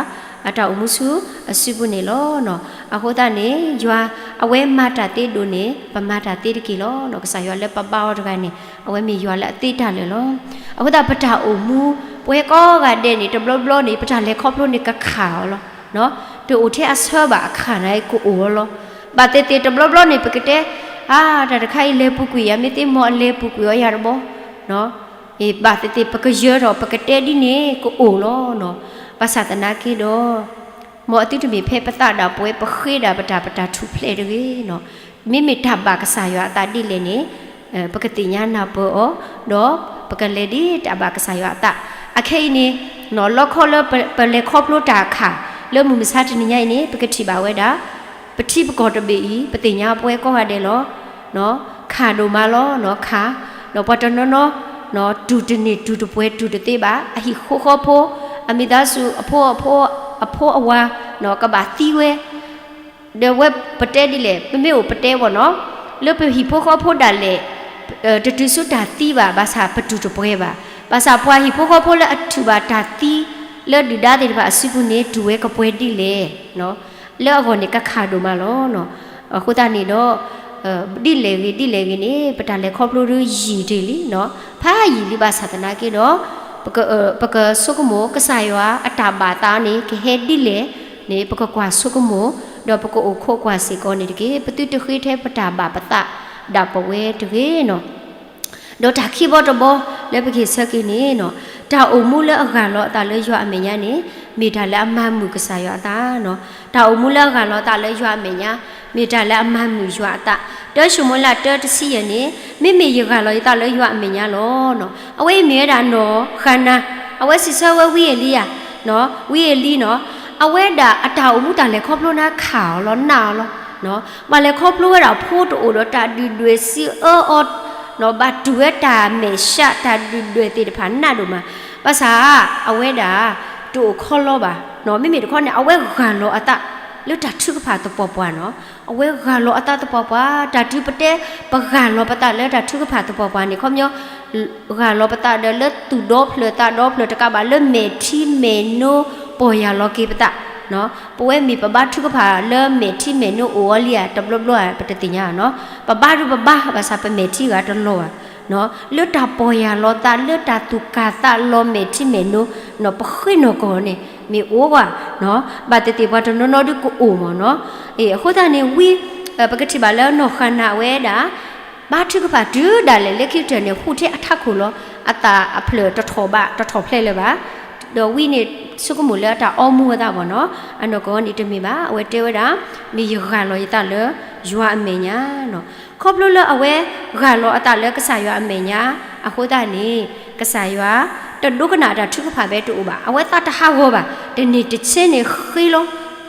အတၢ်အိၣ်မူဆူအစုပူၤန့ၣ်လီၤ. အဃိသတးန့ၣ် ယွၤအဝဲမၤတၢ်သ့ဒိၣ်န့ၣ် ပမၤတၢ်သ့တက့ၢ်လီၤ. ကစၢ်ယွၤလၢပဘါအီၤတဂၤန့ၣ် အဝဲမ့ၢ်ယွၤလၢအသ့တၢ်လၢာ်လီၤ. အဃိသတး ပတၢ်အိၣ်မူ ပဝဲကိးဂၤဒဲးန့ၣ် တဘျီဘျီန့ၣ် ပတၢ်လဲၤခီဖျိန့ၣ် ကခးအီၤလီၤ. တအိၣ်ထဲအဆၢဘၣ် အခါန့ၣ် ကအိၣ်အီၤလီၤ. ဘၣ်သ့ၣ်သ့ၣ်တဘျီဘျီန့ၣ် ပကတဲ အါ တၢ်တခါအံၤလဲၤပူၤကွံာ်ယၤ မ့ၢ်သ့ၣ်မီၢ်အလဲၤပူၤကွံာ်အီၤယၤတဘျီ, ဘၣ်သ့ၣ်သ့ၣ် ပကယၢထီၣ် ပကတဲဒ်န့ၣ် ကအိၣ်လီၤ. ဘၣ်ဆၣ်သနာ်က့ဒီး မ်အသုတမ့ၢ်ဖဲပသးဒၣ်ပဝဲ ပဃ့ဒၣ်ပတၢ် ပတၢ်ထူၣ်ဖျဲးတဂ့ၤ. မ့မ့ၢ်တၢ်ဘၣ်ကစၢ်ယွၤအသးဒ်လဲၣ်န့ၣ် ပကသ့ၣ်ညါနၢ်ပၢၢ်အီၤ, ဒီးပကလဲၤဒ်တၢ်ဘၣ်ကစၢ်ယွၤအသး. အခဲအံၤန့ၣ် လီခီလၢပလဲၤခီဖျိတၢ်အခါ လၢမုၢ်မဆါတနံၤညါအံၤန့ၣ် ပကထံၣ်ဘၣ်ဝဲဒၣ် ပထံပကီၢ်တဘ့ၣ်အံၤ ပသ့ၣ်ညါပဝဲကိးဂၤဒဲးလီၤ. ခးဒိၣ်မးလီၤ, ခး, ဒီးပှၤတနီၤနီၤ တူၢ်တန့ၢ် တူၢ်တပှဲၤ တူၢ်တသ့ဘၣ်. အဟံၣ်ဃီဃီဖိ အမိသားစု အဖိ အဖိ အဖိအဝၤ ကဘၣ်သံဝဲ ဒီးဝဲပတဲဒ်လဲၣ် ပမ့ၢ်အိၣ်ပတဲဝဲနီၤ လၢပဟံၣ်ဖိဃီဖိဒၣ်လဲာ် တတုၤဆူတၢ်သံဘၣ်, ဘၣ်ဆၣ်ပတူၢ်တပှဲၤဘၣ်. ဘၣ်ဆၣ်ပှၤဟံၣ်ဖိဃီဖိလၢအထူၣ်ဘၣ်တၢ်သံ လၢဒုၣ်ဒါသ့ၣ်တဖၣ်အစုပူၤန့ၣ် တူၢ်ဝဲကပှဲၤဒ်လဲၣ်. လၢအဂီၢ်န့ၣ် ကခးဒိၣ်မးလီၤ. အဃိသတးန့ၣ်ဒီး ဒ်လဲၣ်ဂ့ၤဒ်လဲၣ်ဂ့ၤန့ၣ် ပတၢ်လဲၤခီဖျိဒ်ယံာ်တ့ၢ်လံ, ဖးယံာ်လံဘၣ်ဆၣ်သနာ်က့ဒီး ပကဆိကမိၣ်ကစၢ်ယွၤအတၢ်ဘၣ်သးန့ၣ် ကဟဲဒ်လဲၣ်န့ၣ် ပကကွၢ်ဆိကမိၣ်, ဒီးပကအိၣ်ခိးကွၢ်စ့ၢ်ကီးန့ၣ်တက့ၢ်. ပသုတဃ့ထဲပတၢ်ဘၣ်ပသးဒၣ်ပဝဲတဂ့ၤနီၤ. ဒီးတၢ်ခံဘီတဘီလၢပကဟ့ၣ်ဆၢက့ၤန့ၣ်နီၤ, တၢ်အိၣ်မူလၢအဂၢ်လီၤအသးလၢယွၤအမဲာ်ညါန့ၣ် မ့ၢ်တၢ်လၢအမၤမုာ်ကစၢ်ယွၤအသးနီၤ. တၢ်အိၣ်မူလၢအဂၢ်လီၤအသးလၢယွၤအမဲာ်ညါ မ့ၢ်တၢ်လၢအမၤမုာ်ယွၤအသး. တၢၡမူၤအ့လး တၢတဆံယဲၢ်န့ၣ် မ့မ့ၢ်ယဂၢ်လီၤယသးလၢယွၤအမဲာ်ညါလီၤ. အဝဲအံၤမ့ၢ်ဝဲဒၣ်နီၢ်ဃၤနၤ, အဝဲစံးဆၢဝဲဝံအ့လံယၤ, ဝံအ့လံနီၤ, အဝဲဒၣ်အတၢ်အိၣ်မူတၢ်လဲၤခီဖျိန့ၣ်ခးအီၤလီၤ နာ်အီၤလီၤ. ဘၣ်လဲၤခီဖျိဝဲဒၣ်ဖိတအိၣ်ဒီးတၢ်ဒုၣ်ဒွဲၣ်စံးအၢအီၤ, ဘၣ်တူၢ်ဝဲတၢ်မဲာ်ဆှး တၢ်ဒုၣ်ဒွဲၣ်သ့ၣ်တဖၣ်နးဒိၣ်မး. ဘၣ်ဆၣ် အဝဲဒၣ် တအိၣ်ခီလီဘၣ်. မ့မ့ၢ်တခီန့ၣ် အဝဲဂၢ်လီၤအသး လၢတၢ်ထုကဖၣ်သပှၢ်ပှၢ်နီၤ. အဝဲဂၢ်လီၤအသးသပှၢ်ပှၢ်, တၢ်တုၤပတဲ ပဂၢ်လီၤပသးလၢတၢ်ထုကဖၣ်သပှၢ်ပှၢ်န့ၣ် ခီပညီ ဂၢ်လီၤပသးဒီးလၢသူၣ်ဒီဖျၢၣ်သးဒီဖျၢၣ်တကးဘၣ် လၢမဲာ်ထံမဲာ်နိပီၢ်ယၢ်လီၤက့ၤပသး. ပဝဲမ့ၢ်ပဘါထုကဖၣ်လၢမဲာ်ထံမဲာ်နိအိၣ်အီၤလံဧါ တဘျီဘျီဧါ ပတသ့ၣ်ညါဘၣ်နီၤ. ပဘါဒုးပဘါ ဘၣ်ဆၣ်ပမဲာ်ထံဂၤတလီၤဘၣ်. လၢတၢ်ပီၢ်ယၢ်လီၤသး လၢတၢ်သူၣ်ကၢ်သးလီၤမဲာ်ထံမဲာ်နိနီၤ ပဃ့နီၢ်ကီၢ်န့ၣ် မ့ၢ်အိၣ်ဝဲနီၤ. ဘၣ်သ့ၣ်သ့ၣ်ပှၤတနီၤနီၤဒုးကအိၣ်မးနီၤ. အဃိသတးန့ၣ် ဝံ ပကထံၣ်ဘၣ်လၢနီၢ်ဃၤနၤအဝဲဒၣ် ဘါထုကဖၣ်တုၤဒၣ်လဲာ် လၢခံကတၢၢ်န့ၣ် ဟူးထဲအထးခိၣ်လီၤ. အသးအဖျၢၣ်တထီၣ်ဘၣ် တထီၣ်ဖျဲးလၢၤဘၣ်. ဒီးဝံန့ၣ် ဆိကမိၣ်လၢအတၢ်အီမူအသးဘၣ်နီၤ. အနီၢ်ကီၢ်န့ၣ်တမ့ၢ်ဘၣ်. အဝဲတဲဝဲဒၣ် မ့ၢ်ယဂၢ်လီၤယသးလၢယွၤအမဲာ်ညါနီၤ. ခီဖျိလၢအဝဲဂၢ်လီၤအသးလၢကစၢ်ယွၤအမဲာ်ညါ အဃိသတးန့ၣ် ကစၢ်ယွၤ တဒိကနၣ်တၢ်ထုကဖၣ်ဖဲတအိၣ်ဘၣ်. အဝဲသးတဟးဂီၤဘၣ်. တန့ၢ်တဆဲန့ၣ်ဃ့လီၤ.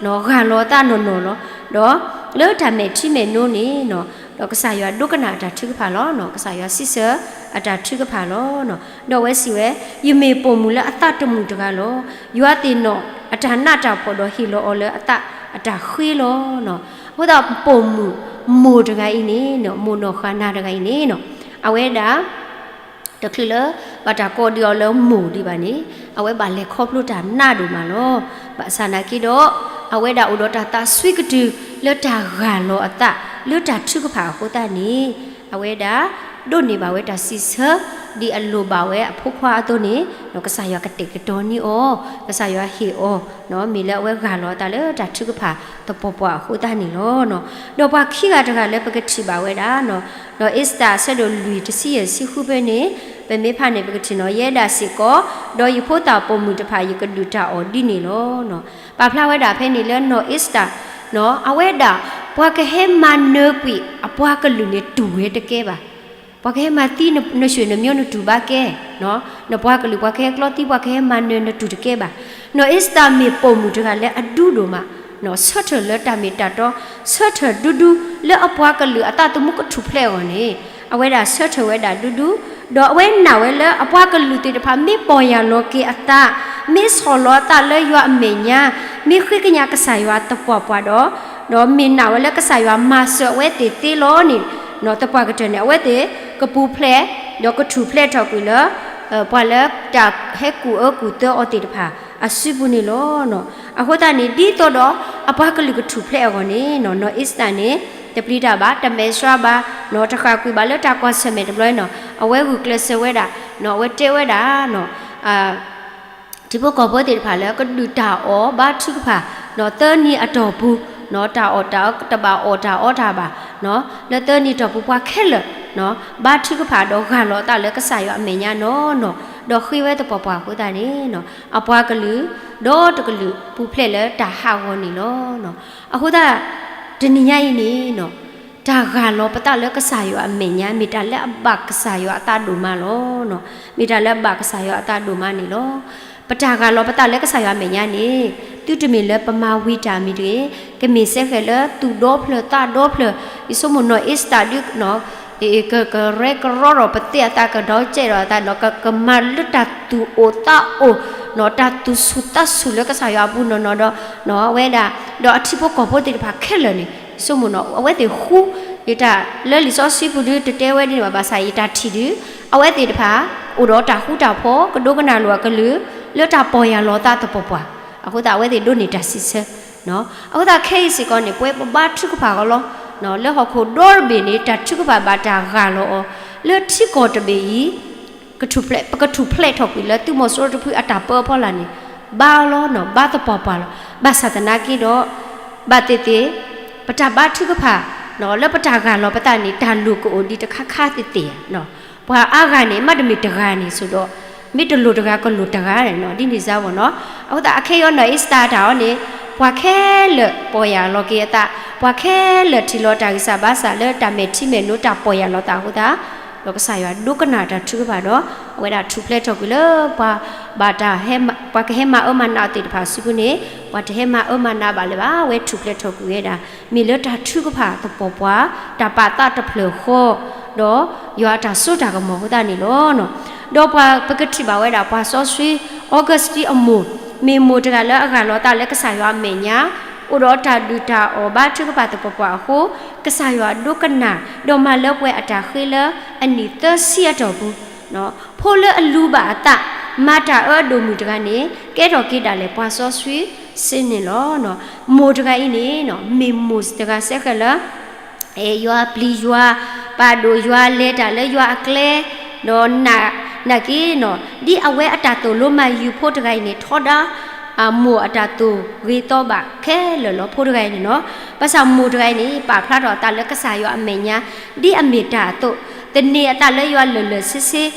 ဂၢ်လီၤအသးနီၢ်နီၢ်လီၤ. ဒီးလၢတၢ်မဲာ်ထံမဲာ်နိန့ၣ်နီၤ ဒီးကစၢ်ယွၤဒိကနၣ်အတၢ်ထုကဖၣ်လီၤ. ကစၢ်ယွၤစံးဆၢအတၢ်ထုကဖၣ်လီၤ. ဒီးအဝဲစံးဝဲ ယမ့ၢ်ပိာ်မုၣ်လၢအသးတမုာ်တဂၤလီၤ. ယွၤသ့ၣ်နီၣ်အတၢ်နးတၢ်ဖှီၣ်ဒီးဟ့ၣ်လီၤအီၤလၢအသးအတၢ်ဃ့လီၤ. အဃိသတး ပိာ်မုၣ်မိၢ်တဂၤအံၤန့ၣ်နီၤ မိၢ်နီၢ်ဃၤနၤတဂၤအံၤန့ၣ်နီၤ အဝဲဒၣ် တချုးလၢ ဘၣ်တၢ်ကိးဒံးအီၤလၢမိၢ်ဒံးဘၣ်န့ၣ် အဝဲဘၣ်လဲၤခီဖျိတၢ်နးဒိၣ်မးလီၤ. ဘၣ်ဆၣ်နာ်က့ဒီး အဝဲဒၣ်အိၣ်ဒီးတၢ်သးစွံကတုၤ လၢတၢ်ဂၢ်လီၤအသး လၢတၢ်ထုကဖၣ်အဃိသတးန့ၣ် အဝဲဒၣ် ဒိးန့ၢ်ဘၣ်ဝဲတၢ်စံးဆၢ ဒ်အလိၣ်ဘၣ်ဝဲအဖိခွါအသိးန့ၣ် ကစၢ်ယွၤကတဲာ်ကတီၤန့ၢ်အီၤ, ကစၢ်ယွၤဟ့ၣ်အီၤ မ့ၢ်လၢအဝဲဂၢ်လီၤအသးလၢတၢ်ထုကဖၣ်သပှၢ်ပှၢ်အဃိသတးန့ၣ်လီၤ. ဒီးပှၤခံဂၤတဂၤလၢပကထံၣ်ဘၣ်ဝဲဒၣ် နီၢ်အ့စတၢၣ် အဆၢဒိၣ်လွံၢ် တဆံယဲၢ် တဆံဃုဖဲန့ၣ် ပမ့ၢ်ဖးန့ၣ် ပကထံၣ်နီၤ ယဲဒၣ်စ့ၢ်ကီး ဒီးယဖိသၣ်ပိာ်မုၣ်တဖၣ် ယကဒုးတၢ်အီၣ်ဒ်န့ၣ်လီၤ. ပာ်ဖျါဝဲဒၣ်ဖဲန့ၣ်လၢနီၢ်အ့စတၢၣ် အဝဲဒၣ် ပှၤကဟဲမၤနၢၤကွံာ်အပှၤကလုာ်န့ၣ်တူၢ်ဝဲတကဲဘၣ်. ပှၤကဟဲမၤသံနဆွေနမျိုးနတူၢ်ဘၣ်ကဲ, နပှၤကလုာ် ပှၤကဟဲကျီသံ ပှၤကဟဲမၤနၢၤနတူၢ်တကဲဘၣ်. နီၢ်အ့စတၢၣ်မ့ၢ်ပိာ်မုၣ်တဂၤလၢအဒူဒိၣ်မး, ဆၢထၢၣ်လၢတၢ်မ့ၢ်တၢ်တီ ဆၢထၢၣ်ဒူဒူ လၢအပှၤကလုာ်အသးသမူကထူၣ်ဖျဲးအဂီၢ်န့ၣ် အဝဲဒၣ်ဆၢထၢၣ်ဝဲဒၣ်ဒူဒူ, ဒီးအဝဲနာ်ဝဲလၢအပှၤကလုာ်သ့ၣ်တဖၣ် မ့ၢ်ပီၢ်ယၢ်လီၤက့ၤအသး, မ့ၢ်ဆီၣ်လီၤအသးလၢယွၤအမဲာ်ညါ, မ့ၢ်ဃ့ကညးကစၢ်ယွၤသပှၢ်ပှၢ်ဒီး, ဒီးမ့ၢ်နာ်ဝဲလၢကစၢ်ယွၤမၤစၢၤအဝဲသ့ၣ်သ့လီၤန့ၣ်, သပှၢ်ကတၢၢ်န့ၣ် အဝဲသ့ၣ်ကပူၤဖျဲး, ဒီးကထူၣ်ဖျဲးထီၣ်ကွံာ်လၢ ပှၤလၢတၢ်ဟဲကူၣ်အၢကူၣ်သၢအီၤသ့ၣ်တဖၣ်အစုပူၤန့ၣ်လီၤ. အဃိသတးန့ၣ် ဒ်သိးဒီးအပှၤကလုာ်ကထူၣ်ဖျဲးအဂီၢ်န့ၣ် နီၢ်အ့ၤစတၢ်န့ၣ် တပျံၤတၢ်ဘၣ်, တမဲာ်ဆှးဘၣ်, တဃၣ်ကွံာ်ဘၣ်လၢတၢ်ကွၢ်ဆၢၣ်မဲာ်တဘျီ, အဝဲဂုာ်ကျဲးစၢးဝဲဒၣ်, အဝဲတဲဝဲဒၣ် ထံဖိကီၢ်ဖိသ့ၣ်တဖၣ်လၢကဒုၣ်တၢ်အီၣ်ဘါထုကဖၣ်, သၢနံၤအတီၢ်ပူၤ, တၢ်အီၣ်တၢ်အီတဘၣ်အီၣ်တၢ်အီတၢ်ဘၣ်, လၢသၢနံၤတီၢ်ပူၤပှၤခဲလၢာ် ဘါထုကဖၣ်ဒီးဂၢ်လီၤအသးလၢကစၢ်ယွၤအမဲာ်ညါနီၢ်နီၢ်, ဒီးဃ့ဝဲသပှၢ်ပှၢ်အဃိသတးန့ၣ်, အပှၤကလုာ်ဒီတကလုာ်ပူၤဖျဲးလၢတၢ်ဟးဂီၤန့ၣ်လီၤ. အဃိသတး တနံၤညါအံၤန့ၣ် တၢ်ဂၢ်လီၤပသးလၢကစၢ်ယွၤအမဲာ်ညါ မ့ၢ်တၢ်လၢအဘၣ်ကစၢ်ယွၤအသးဒိၣ်မးလီၤ. မ့ၢ်တၢ်လၢအဘၣ်ကစၢ်ယွၤအသးဒိၣ်မးန့ၣ်လီၤ. ပတၢ်ဂၢ်လီၤပသးလၢကစၢ်ယွၤအမဲာ်ညါန့ၣ် သုတမ့ၢ်လၢပမၤဝံၤတၢ်မံၤတဂ့ၤ, ကမ့ၢ်စ့ၢ်ကီးလၢသူၣ်ဒီဖျၢၣ်သးဒီဖျၢၣ်, ယဆိကမိၣ်နီၢ်အ့ၤစတၢ်ဒု ကကရဲကရီဒီးပသ့ၣ်အသး ကဒီကဲဒီးအသးဒီး ကမၤလၢတၢ်သူၣ်အိၣ်သးအိၣ်, တၢ်သူၣ်ဆူၣ်သးဆူၣ်လၢကစၢ်ယွၤအပူၤနီၢ်နီၢ်ဒီး အဝဲဒၣ်, ဒီးအထံဖိကီၢ်ဖိသ့ၣ်တဖၣ်ခဲလၢာ်န့ၣ် ဆိကမိၣ်နီၢ် အဝဲသ့ၣ်ဃူ, ယတၢ်လၢလံာ်စီဆှံပူၤဒုတတဲဝဲဒ်န့ၣ်ဘၣ် ဘၣ်ဆၣ်ယတၢ်ထံၣ်ဒု, အဝဲသ့ၣ်တဖၣ် အိၣ်ဒီးတၢ်ဃူတၢ်ဖိး ကဒိကနၣ်လိာ်အကလုၢ် လၢတၢ်ပီၢ်ယၢ်လီၤသးသပှၢ်ပှၢ်, အဃိသတးအဝဲသ့ၣ်ဒိးန့ၢ်တၢ်စံးဆၢ အဃိသတးခဲအံၤစ့ၢ်ကီးန့ၣ် ပဝဲပဘါထုကဖၣ်အီၤလီၤ. လၢဟီၣ်ခိၣ်ဒီတဘ့ၣ်န့ၣ် တၢ်ထုကဖၣ်ဘၣ်တၢ်ဂၢ်လီၤအီၤ, လၢထံကီၢ်တဘ့ၣ်အံၤ ပကထူၣ်ဖျဲးထီၣ်ကွံာ်လၢသုးမီၤစိရိၤတဖုအတၢ်ပၢအဖီလာ်န့ၣ်, ဘါအီၤလီၤ, ဘါသပှၢ်ပှၢ်လီၤ. ဘၣ်ဆၣ်သနာ်က့ဒီး ဘၣ်သ့ၣ်သ့ၣ် ပတၢ်ဘါထုကဖၣ် လၢပတၢ်ဂၢ်လီၤပသးန့ၣ် တၢ်လိၣ်ကအိၣ်ဒံးတခါခါသ့ၣ်သ့ၣ်ဧါ. ပှၤအါဂၤန့ၣ် မ့တမ့ၢ်တဂၤန့ၣ် ဆိးဒီး မ့ၢ်တလိၣ်တဂၤကလိၣ်တဂၤန့ၣ် ဒ်န့ၣ်စါဝဲနီၤ. အဃိသတး အခဲအံၤနီၢ်အ့ၤစတၢ်တၢ်အီၤန့ၣ် ပှၤခဲလၢာ်ပီၢ်ယၢ်လီၤက့ၤအသး, ပှၤခဲလၢာ်ထံၣ်လီၤတၢ်ဂံၢ်စၢ်ဘါစၢ်လၢတၢ်မဲာ်ထံမဲာ်နိတၢ်ပီၢ်ယၢ်လီၤသးအဃိသတး, ဒီးကစၢ်ယွၤဒိကနၣ်တၢ်ထုကဖၣ်ဒီး အဝဲဒၣ်ထူၣ်ဖျဲးထီၣ်ကွံာ်လၢပှၤဘၣ်တၢ်, ပှၤကဟဲမၤအၢမၤနးအီၤသ့ၣ်တဖၣ်အစုပူၤန့ၣ် ပှၤတဟဲမၤအၢမၤနးဘၣ်လၢၤဘၣ်, အဝဲထူၣ်ဖျဲးထီၣ်ကွံာ်ဝဲဒၣ် မ့ၢ်လၢတၢ်ထုကဖၣ်သပှၢ်ပှၢ်, တၢ်ပာ်သးတဖျၢၣ်ဃီ, ဒီးယွၤအတၢ်စိတၢ်ကမီၤအဃိသတးန့ၣ်လီၤ. ဒီးပှၤပကထံၣ်ဘၣ်ဝဲဒၣ် ပှၤစီဆှံ Augustine အမိၢ်, မ့ၢ်မိၢ်တဂၤလၢအဂၢ်လီၤသးလၢကစၢ်ယွၤအမဲာ်ညါ, အိၣ်ဒီးတၢ်ဒုၣ်တၢ်အီၣ်ဘါထုကဖၣ်သပှၢ်ပှၢ်အဃိ, ကစၢ်ယွၤဒိကနၣ်, ဒီးမၤလၢပှဲၤအတၢ်ဃ့လၢအနံၣ်သၢဆံအတီၢ်ပူၤ ဖိလၢအလူၤဘၣ်အသး, မၤတၢ်အၢအဒိၣ်မုၢ်တဂၤန့ၣ် ကဲထီၣ်က့ၤဒၣ်လဲာ်ပှၤစီဆှံစ့န့ၣ်လီၤ. မိၢ်တဂၤအံၤန့ၣ် မ့ၢ်မိၢ်တဂၤစဲဃဲလၢ ယွၤပျံၤယွၤ, ပာ်ဒိၣ်ယွၤ, လဲၤတၢ်လၢယွၤအကျဲ, ဒီးနာ်က့နီၤ ဒ်အဝဲအတၢ်သိၣ်လိမၤယုၤဖိတဂၤအံၤန့ၣ် ထီဒါ မိၢ်အတၢ်သိၣ်ဂ့ၤသီဘၣ်ခဲလၢာ်လီၤ. ဖိတဂၤအံၤန့ၣ်နီၤ, ဘၣ်ဆၣ်မိၢ်တဂၤအံၤန့ၣ် ပာ်ဖျါထီၣ်အသးလၢကစၢ်ယွၤအမဲာ်ညါ ဒ်အမ့ၢ်တၢ်အသိး, သန့ၤအသးလၢယွၤလၢာ်လၢာ်ဆ့ဆ့,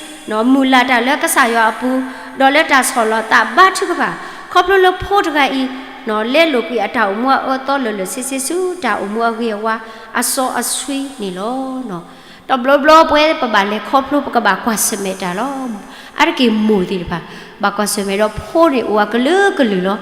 မုၢ်လၢ်တၢ်လၢကစၢ်ယွၤအပူၤ, ဒီးလၢတၢ်ဆီၣ်လီၤသးဘါထုကဖၣ်, ခီဖျိလၢဖိတဂၤအံၤ လဲလိာ်ကွံာ်အတၢ်အိၣ်မူအအၢအသီလၢာ်လၢာ်ဆ့ဆ့ဆူတၢ်အိၣ်မူအဂ့ၤအဝါအစီအဆှံန့ၣ်လီၤ. တဘျီဘျီပဝဲပဘၣ်လဲၤခီဖျိ ပကဘၣ်ကွၢ်ဆၢၣ်မဲာ်တၢ်လီၤ. အါတက့ၢ်မိၢ်သ့ၣ်တဖၣ် ဘၣ်ကွၢ်ဆၢၣ်မဲာ်ဒီးဖိန့ၣ်အိၣ်အကလုာ်ကလုာ်လီၤ.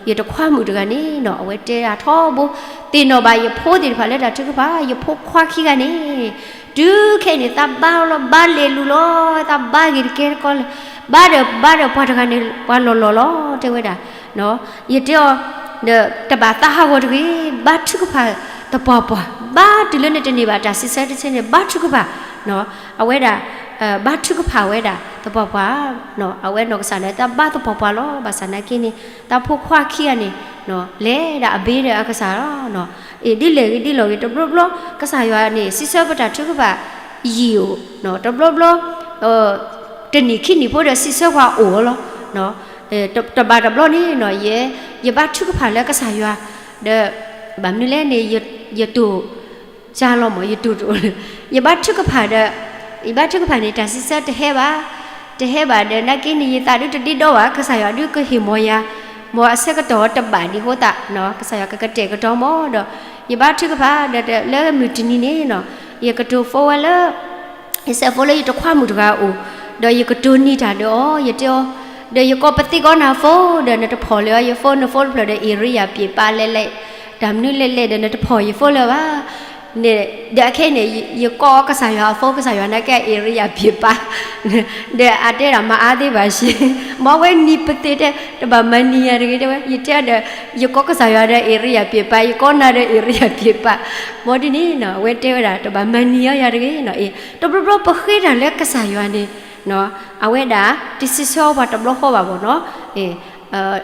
ယတခွါမုၣ်တဂၤန့ၣ်နီၤ အဝဲတဲဒၣ်ထီဘိ, သ့ၣ်နီၣ်ဘၣ်ယဖိသ့ၣ်တဖၣ်လၢတၢ်ထုကဖၣ်, ယဖိခွါခံဂၤန့ၣ် တုၤခဲအံၤန့ၣ် သးဘါလီၤ ဘါလဲၤလူၤလီၤ, သးဘါဂ့ၤတကဲတကီလၢၤ, ဘါဒီးဘါဒီးပှၤတဂၤန့ၣ် ပှၤလီၢ်လီၢ်လီၤ တဲဝဲဒၣ် ယတဲအီၤ, ဒီးတဘၣ်သးဟးဂီၤတဂ့ၤ, ဘါထုကဖၣ်သပှၢ်ပှၢ်, ဘါတုၤလၢနတန့ၢ်ဘၣ်တၢ်စံးဆၢတဆၢန့ၣ် ဘါထုကဖၣ်, အဝဲဒၣ် ဘါထုကဖၣ်ဝဲဒၣ်သပှၢ်ပှၢ်, အဝဲနီၢ်ကစၢ်န့ၣ် သးဘါသပှၢ်ပှၢ်လီၤ. ဘၣ်ဆၣ်နာ်က့န့ၣ် သးဖိခွါခံဂၤန့ၣ် လဲၤဒၣ်အဘ့ဒီးအကစၢ်လီၤ. အ့ ဒ်လဲၣ်ဂ့ၤဒ်လဲၣ်ဂ့ၤ တဘျီဘျီ ကစၢ်ယွၤန့ၣ် စံးဆၢပတၢ်ထုကဖၣ်ယံာ်အိၣ်, တဘျီဘျီ တနံၣ်ခံနံၣ်ဖိဒီးစံးဆၢပှၤအိၣ်လီၤ. တဘၣ်တဘျီန့ၣ် ယဘါထုကဖၣ်လၢကစၢ်ယွၤ, ဒီး ဘၣ်မနုၤလဲၣ်န့ၣ် ယတိၢ် ကၢ်လီၤမး ယတိၢ်တအိၣ်လၢၤ, ယဘါထုကဖၣ်ဒီး ယဘါထုကဖၣ်န့ၣ် တၢ်စံးဆၢတဟဲဘၣ်, တဟဲဘၣ်ဒီး နာ်က့န့ၣ် ယသးဒုတဒ့ဒီဘၣ်, ကစၢ်ယွၤဒုကဟ့ၣ်မီၤယၤ, မ်အဆၢကတီၢ်တဘၣ်ဒံးအဃိသတး ကစၢ်ယွၤကကတဲာ်ကတီၤမးဒီး ယဘါထုကဖၣ်ဒီး လၢမုၢ်တနံၤန့ၣ် ယကတိၤ phone ဝဲလၢ ယစဲး phone လၢယတခွါမုၣ်တဂၤအအိၣ်, ဒီးယကတိၤနံၤတၢ်ဒီးအီၤ ယတဲအီၤ, ဒီးယကိးပသံကီးနၤ phone ဒီး နတဖီၣ်လၢၤအီၤယ phone, န phone တဖျၢၣ်ဒီး area ပံာ်ပာ်လဲၣ်လဲၣ်, တၢ်မနုၤလဲၣ်လဲၣ်ဒီး နတဖီၣ်ယ phone လၢၤဘၣ်. န့ၣ်, ဒီးအခဲအံၤန့ၣ် ယကိးကစၢ်ယွၤအသိ ကစၢ်ယွၤနာ်က့ အ area ပၠ့ၣ်ပၠ့ၣ်, ဒီးအတဲဒၣ်မၤအါသ့ဘၣ်ဆ့, မ်အဝဲနံၤပသ့ၣ်တဲ တဘၣ်မၤနံၤယၤတဂ့ၤ တဲဝဲ, ယတဲဒီး ယကိးကစၢ်ယွၤဒီး area ပၠ့ၣ်ပၠ့ၣ်, ယကိးနၤဒီး area ပၠ့ၣ်ပၠ့ၣ်, မ်ဒ်န့ၣ်နီၤ အဝဲတဲဝဲဒၣ် တဘၣ်မၤနံၤအီၤယၤတဂ့ၤနီၤ, အ့ တဘျီဘျီပဃ့တၢ်လၢကစၢ်ယွၤန့ၣ် အဝဲဒၣ် တစံးဆၢပှၤတဘျီဃီဘၣ်ဘၣ်နီၤ,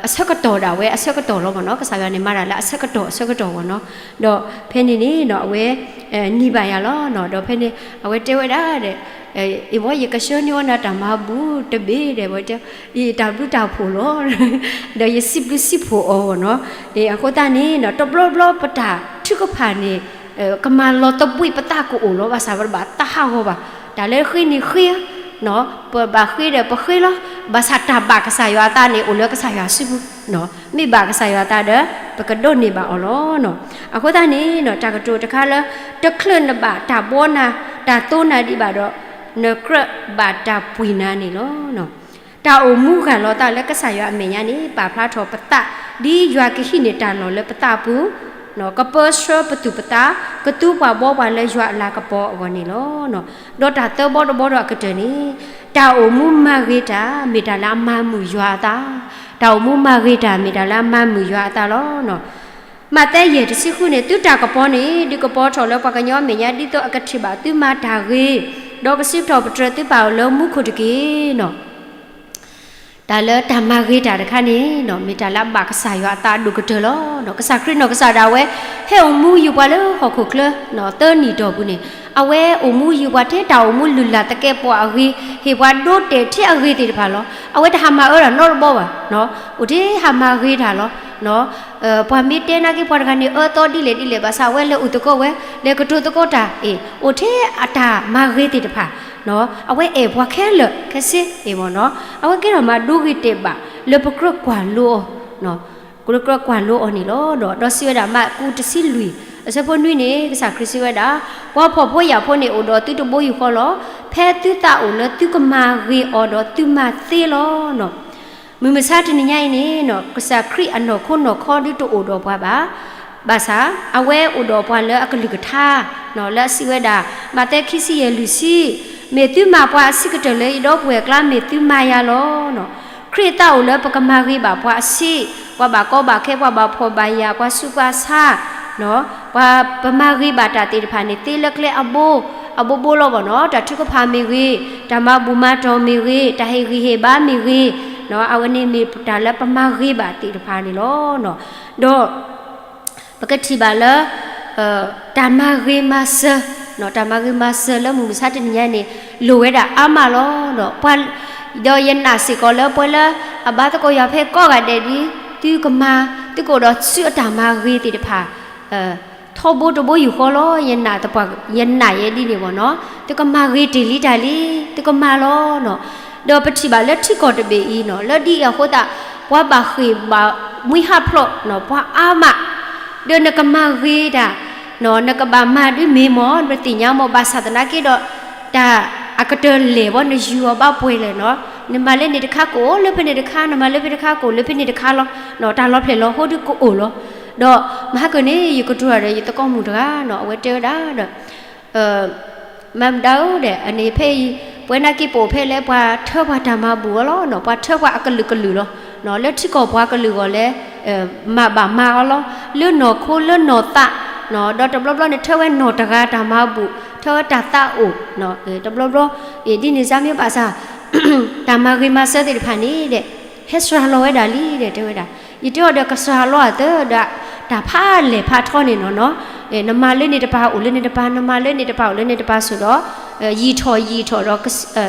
အဆၢကတီၢ်ဒၣ်ဝဲ အဆၢကတီၢ်လီၤဘၣ်နီၤ, ကစၢ်ယွၤန့ၣ်မၤတၢ်လၢအဆၢကတီၢ် အဆၢကတီၢ်ဘၣ်နီၤ, ဒီးဖဲန့ၣ်န့ၣ်နီၤ အဝဲ နံၤဘၣ်ယၤလီၤနီၤ, ဒီးဖဲန့ၣ် အဝဲတဲဝဲဒၣ်ဒီး အ့ မ်ယကဆှၢန့ၢ်အီၤနၤတၢ်မၤဘူၣ်တဘ့ၣ်ဒီး ဝဲတဲ အ့ တၢ်ဘျုးတၢ်ဖှိၣ်လီၤ, ဒီးယစံးဘျုးစံးဖှိၣ်အီၤဘၣ်နီၤ, အ့ အဃိသတးန့ၣ်နီၤ တဘျီဘျီပတၢ်ထုကဖၣ်န့ၣ် ကမၤလီၤသဘှံးပသးကအိၣ်လီၤ, ဘၣ်ဆၣ်ပတဘၣ်သးဟးဂီၤဘၣ်, တၢ်လၢဃ့န့ၣ်ဃ့ ပဘၣ်ဃ့ဒီးပဃ့လီၤ, ဘၣ်ဆၣ်တၢ်ဘၣ်ကစၢ်ယွၤအသးန့ၣ် အိၣ်လၢကစၢ်ယွၤစုပူၤ, မ့ၢ်ဘၣ်ကစၢ်ယွၤအသးဒီး ပကဒိးန့ၢ်ဘၣ်အီၤလီၤနီၤ, အဃိသတးန့ၣ်နီၤ တၢ်ကတိၤတခါလၢ တချုးနဘၣ်တၢ်ဘှီနၤ တၢ်သိနၤဒံးဘၣ်ဒီး နကြၢးဘၣ်တၢ်ပှံၤနၤန့ၣ်လီၤ. တၢ်အိၣ်မူဂၢ်လီၤသးလၢကစၢ်ယွၤအမဲာ်ညါန့ၣ် ပာ်ဖျါထီၣ်ပသး ဒ်ယွၤကဟံးန့ၢ်တၢ်လီၢ်လၢပသးပူၤ, ကပၢဆှၢပသူၣ်ပသး, ကသူပှၤဘှီပှၤလၢယွၤအလၤကပီၤအဂီၢ်န့ၣ်လီၤ. ဒီးတၢ်သၢဘီတဘီဒီးအကတၢၢ်န့ၣ် တၢ်အိၣ်မူမၤဂ့ၤတၢ် မ့ၢ်တၢ်လၢအမၤမုာ်ယွၤအသး, တၢ်အိၣ်မူမၤဂ့ၤတၢ် မ့ၢ်တၢ်လၢအမၤမုာ်ယွၤအသးလီၤ. မးသဲယဲၢ်တဆံဃုန့ၣ် သုတၢ်ကပီၤန့ၣ် ဒုးကပီၤထီၣ်လၢပှၤကညီအမဲာ်ညါ ဒ်သိးအကထံၣ်ဘၣ်သုမၤတၢ်ဂ့ၤ, ဒီးကစံးထီၣ်ပတြၢၤသုပၢ်အိၣ်လၢမူခိၣ်တက့ၢ်နီၤ. တၢ်လၢတၢ်မၤဂ့ၤတၢ်တခါန့ၣ်နီၤ မ့ၢ်တၢ်လၢအဘၣ်ကစၢ်ယွၤအသးအဒိၣ်ကတၢၢ်လီၤ. ကစၢ်ခရံာ်နီၢ်ကစၢ်ဒၣ်ဝဲ ဟဲအိၣ်မူယုာ်ပှၤလၢဟီၣ်ခိၣ်ချၢ သၢနံၣ်တီၢ်ပူၤန့ၣ် အဝဲအိၣ်မူယုာ်ပှၤထဲတၢ်အိၣ်မူလုၢ်လၢ်သကဲးပဝးအဂ့ၤ, ဟ့ၣ်ပှၤဒိတဲာ်ထဲအဂ့ၤသ့ၣ်တဖၣ်လီၤ. အဝဲတဟးမၤအၢတၢ်နီတဘီဘၣ်, အိၣ်ထဲဟးမၤဂ့ၤတၢ်လီၤ. ပှၤမ့ၢ်တဲနာ်က့ ပှၤတဂၤန့ၣ် အၢသီဒ်လဲၣ်ဒ်လဲၣ် ဘၣ်ဆၣ်အဝဲလဲၤအိၣ်သကိးဝဲ လဲၤကတိၤသကိးတၢ် အ့ၣ် အိၣ်ထဲအတၢ်မၤဂ့ၤသ့ၣ်တဖၣ် အဝဲအဲၣ်ပှၤခဲလၢာ်ခဲဆ့ အ့ၣ်မ့ၢ်နီၤ အဝဲကဲထီၣ်မၤဒိဂ့ၤတဲာ်ဘၣ် လၢပကြၢးကွၢ်လိအီၤ, ကြၢးကွၢ်လိအီၤန့ၣ်လီၤ. ဒီးစံးဝဲဒၣ် မၢကူးတဆံလွံၢ် အဆၢဖိနွံန့ၣ် ကစၢ်ခရံာ်စံးဝဲဒၣ်, ပှၤဖှီၣ်ဖိယာ်ဖိန့ၣ် အိၣ်ဒီးသုတဘိယူၢ်ဃီလီၤ. ဖဲသုသးအိၣ်လၢသုကမၤဂ့ၤအီၤဒီးသုမၤသ့လီၤ. မုၢ်မဆါတနံၤညါအံၤန့ၣ် ကစၢ်ခရံာ်အနီၢ်ခိနီၢ်ခီဒုးတအိၣ်ဒီးပှၤဘၣ်. ဘၣ်ဆၣ် အဝဲအိၣ်ဒီးပှၤလၢအကလုၢ်ကထါ လၢအစံးဝဲဒၣ် မးသဲခံဆံယဲၢ်လွံၢ်ဆံ, မ့ၢ်သုမၤပှၤအဆံးကတၢၢ်လၢယဒီပုၢ်ဝဲၢ်အကျါ မ့ၢ်သုမၤယၤလီၤ. ခရံာ်အသးအိၣ်လၢပကမၤဂ့ၤဘၣ်ပှၤအဆံး, ပှၤဘၣ်ကီဘၣ်ခဲ ပှၤဘၣ်ဖှီၣ်ဘၣ်ယာ် ပှၤဆူးပှၤဆါ ပှၤပမၤဂ့ၤဘၣ်တၢ်သ့ၣ်တဖၣ်န့ၣ် သ့လၢကျဲအဘိ အဘိဘိလီၤဘၣ်နီၤ, တၢ်ထုကဖၣ်မ့ၢ်ဂ့ၤ, တၢ်မၤဘူၣ်မၤတီၢ်မ့ၢ်ဂ့ၤ, တၢ်ဟ့ၣ်ဂံၢ်ဟ့ၣ်ဘါမ့ၢ်ဂ့ၤ, အဝဲန့ၣ်မ့ၢ်တၢ်လၢပမၤဂ့ၤဘၣ်သ့ၣ်တဖၣ်န့ၣ်လီၤ. ဒီး ပကထံၣ်ဘၣ်လၢ တၢ်မၤဂ့ၤမၤစၢၤ, တၢ်မၤဂ့ၤမၤစၢၤလၢမုၢ်မဆါတနံၤညါန့ၣ် လိၣ်ဝဲဒၣ်အါမးလီၤ. ဒီးယနာ်စ့ၢ်ကီးလၢပှၤလၢအဘါသကိးယွၤဖဲကိးဂၤဒဲးဒ် သုကမၤ, သုကအိၣ်ဒီးဆူအတၢ်မၤဂ့ၤသ့ၣ်တဖၣ် ထီဘိတဘိယူၢ်ဃီလီၤ. ယနာ်ယဲဒ်န့ၣ်ဘၣ်နီၤ, သုကမၤဂ့ၤတ့ၢ်လံတၢ်လံ, သုကမၤလီၤနီၤ. ဒီးပထံၣ်ဘၣ်လၢထံကီၢ်တဘ့ၣ်အံၤနီၤ, လၢဒ်အံၤအဃိသတး ပှၤဘၣ်ဃ့ၢ်ဘၣ်မှံဟးဖျိးနီၤ, ပှၤအါမး, ဒီးနကမၤဂ့ၤတၢ်, နကဘၣ်မၤဒ်မ့ၢ်မ့ၢ် နသ့ၣ်ညါမ့ၢ် ဘၣ်ဆၣ်သနာ်က့ဒီး တၢ်အကတၢၢ်လဲၢ်ဘီ နယူၤအီၤဘၣ်ပှဲၤလဲၣ်နီၤ, နမၤလၢန့ၣ်တခါကအိၣ်လၢဖဲန့ၣ်တခါ, နမၤလၢဖဲတခါကအိၣ်လၢဖဲန့ၣ်တခါလီၤ. တၢ်လီၤဖျဲၣ်လီၤဟိဒုးကအိၣ်လီၤ. ဒီးမဟါကၢန့ၣ် ယကတိၤတၢ်ဒီးယသကိးမုၣ်တဂၤနီၤ, အဝဲတဲဝဲဒၣ်ဒီး မၤမတၤဧၢဒီး အန့ၣ်ဖဲအံၤ ပဝဲနာ်က့ပအိၣ်ဖဲလဲၣ် ပှၤထၢပှၤတၢ်မၤဘူၣ်အီၤလီၤနီၤ, ပှၤထၢပှၤအကလုာ်ကလုာ်လီၤ. လၢထံကီၢ်ပှၤကလုာ်အဂီၢ်လဲၣ် မၤဘၣ်မၤအီၤလီၤ, လၢနီၢ်ခိလၢနီၢ်သး, ဒီးတဘျီဘျီန့ၣ် ထၢဝဲနီၢ်တဂၤတၢ်မၤဘူၣ်, ထၢဝဲတၢ်သးအိၣ်, တဘျီဘျီ ဒ်န့ၣ်စါမ့ၢ်ဘၣ်ဆၣ် တၢ်မၤဂ့ၤမၤစၢၤသ့ၣ်တဖၣ်န့ၣ်ဒီး ဟဲစှၤလီၤဝဲဒၣ်လံဒီး တဲဝဲဒၣ်, ယတဲအီၤဒီး ကစှၤလီၤအသးဒီး တၢ်ဖးလဲၢ်ဖးထီန့ၣ်နီၤနီၤ, နမၤလၢန့ၣ်တပၤအိၣ်လၢန့ၣ်တပၤ, နမၤလၢန့ၣ်တပၤအိၣ်လၢန့ၣ်တပၤဆိးဒီး ယံာ်ထီၣ်ယံာ်ထီၣ်ဒီး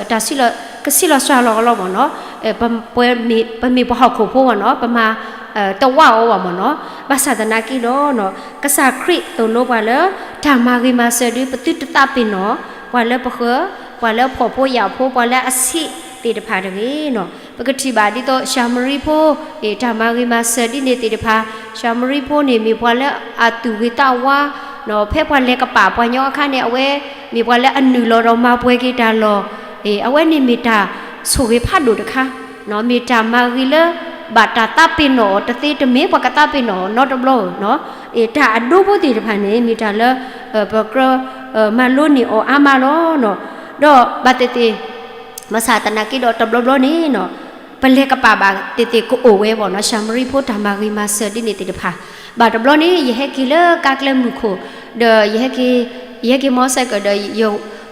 တၢ်စံးလီၤ ကစံးလီၤစှၤလီၤအီၤလီၤမ့ၢ်နီၤ, ပမ့ၢ်ပှၤဟီၣ်ခိၣ်ဖိဘၣ်နီၤ, ပမၤတဝၢ်အီၤဘၣ်မ့ၢ်နီၤ, ဘၣ်ဆၣ်သနာ်က့ဒီး ကစၢ်ခရံာ်သိၣ်လိပှၤလၢ တၢ်မၤဂ့ၤမၤစၢၤဒုး ပသုတသးပ့ၤနီၣ် ပှၤလၢပဃၢၤ, ပှၤလၢဖှီၣ်ဖိယာ်ဖိ, ပှၤလၢအဆံးသ့ၣ်တဖၣ်တဂ့ၤနီၤ, ပကထံၣ်ဘၣ်ဒ်သိး ၡၤမရံဖိ တၢ်မၤဂ့ၤမၤစၢၤဒ်န့ၣ်သ့ၣ်တဖၣ်, ၡၤမရံဖိန့ၣ် မ့ၢ်ပှၤလၢအသူၣ်ဂ့ၤသးဝါ, ဖဲပှၤလဲၤကပာ်ပှၤညီအခါန့ၣ် အဝဲမ့ၢ်ပှၤလၢအနုာ်လီၤဒီးမၤပှဲၤက့ၤတၢ်လီၢ်, အဝဲန့ၣ်မ့ၢ်တၢ်ဆိၣ်ဂ့ၤဖးဒိၣ်တခါ, မ့ၢ်တၢ်မၤဂ့ၤလၢ ဘၣ်တၢ်သးပ့ၤနီၣ်အီၤတသ့တမ့ၢ် ပှၤကသးပ့ၤနီၣ်အီၤနီတဘျီဧိၤ, တၢ်အဒိဖိသ့ၣ်တဖၣ်န့ၣ် မ့ၢ်တၢ်လၢ ပကြၢးမၤလိန့ၢ်အီၤအါမးလီၤနီၤ. ဒီးဘၣ်သ့ၣ်သ့ၣ် ဘၣ်ဆၣ်သနာ်က့ဒီးတဘျီဘျီန့ၣ်နီၤ ပလဲၤကပာ်ဘၣ်သ့ၣ်သ့ၣ်ကအိၣ်ဝဲဘၣ်နီၤ. ၡၤမရံဖိတၢ်မၤဂ့ၤမၤစၢၤဒ်န့ၣ်သ့ၣ်တဖၣ် ဘၣ်တဘျီန့ၣ် ယဟဲက့ၤလၢကါကျဲမုၢ်ခိၣ် ဒီးယဟဲက့ၤ ယဟဲက့ၤမီစဲးကၢးဒီး ယ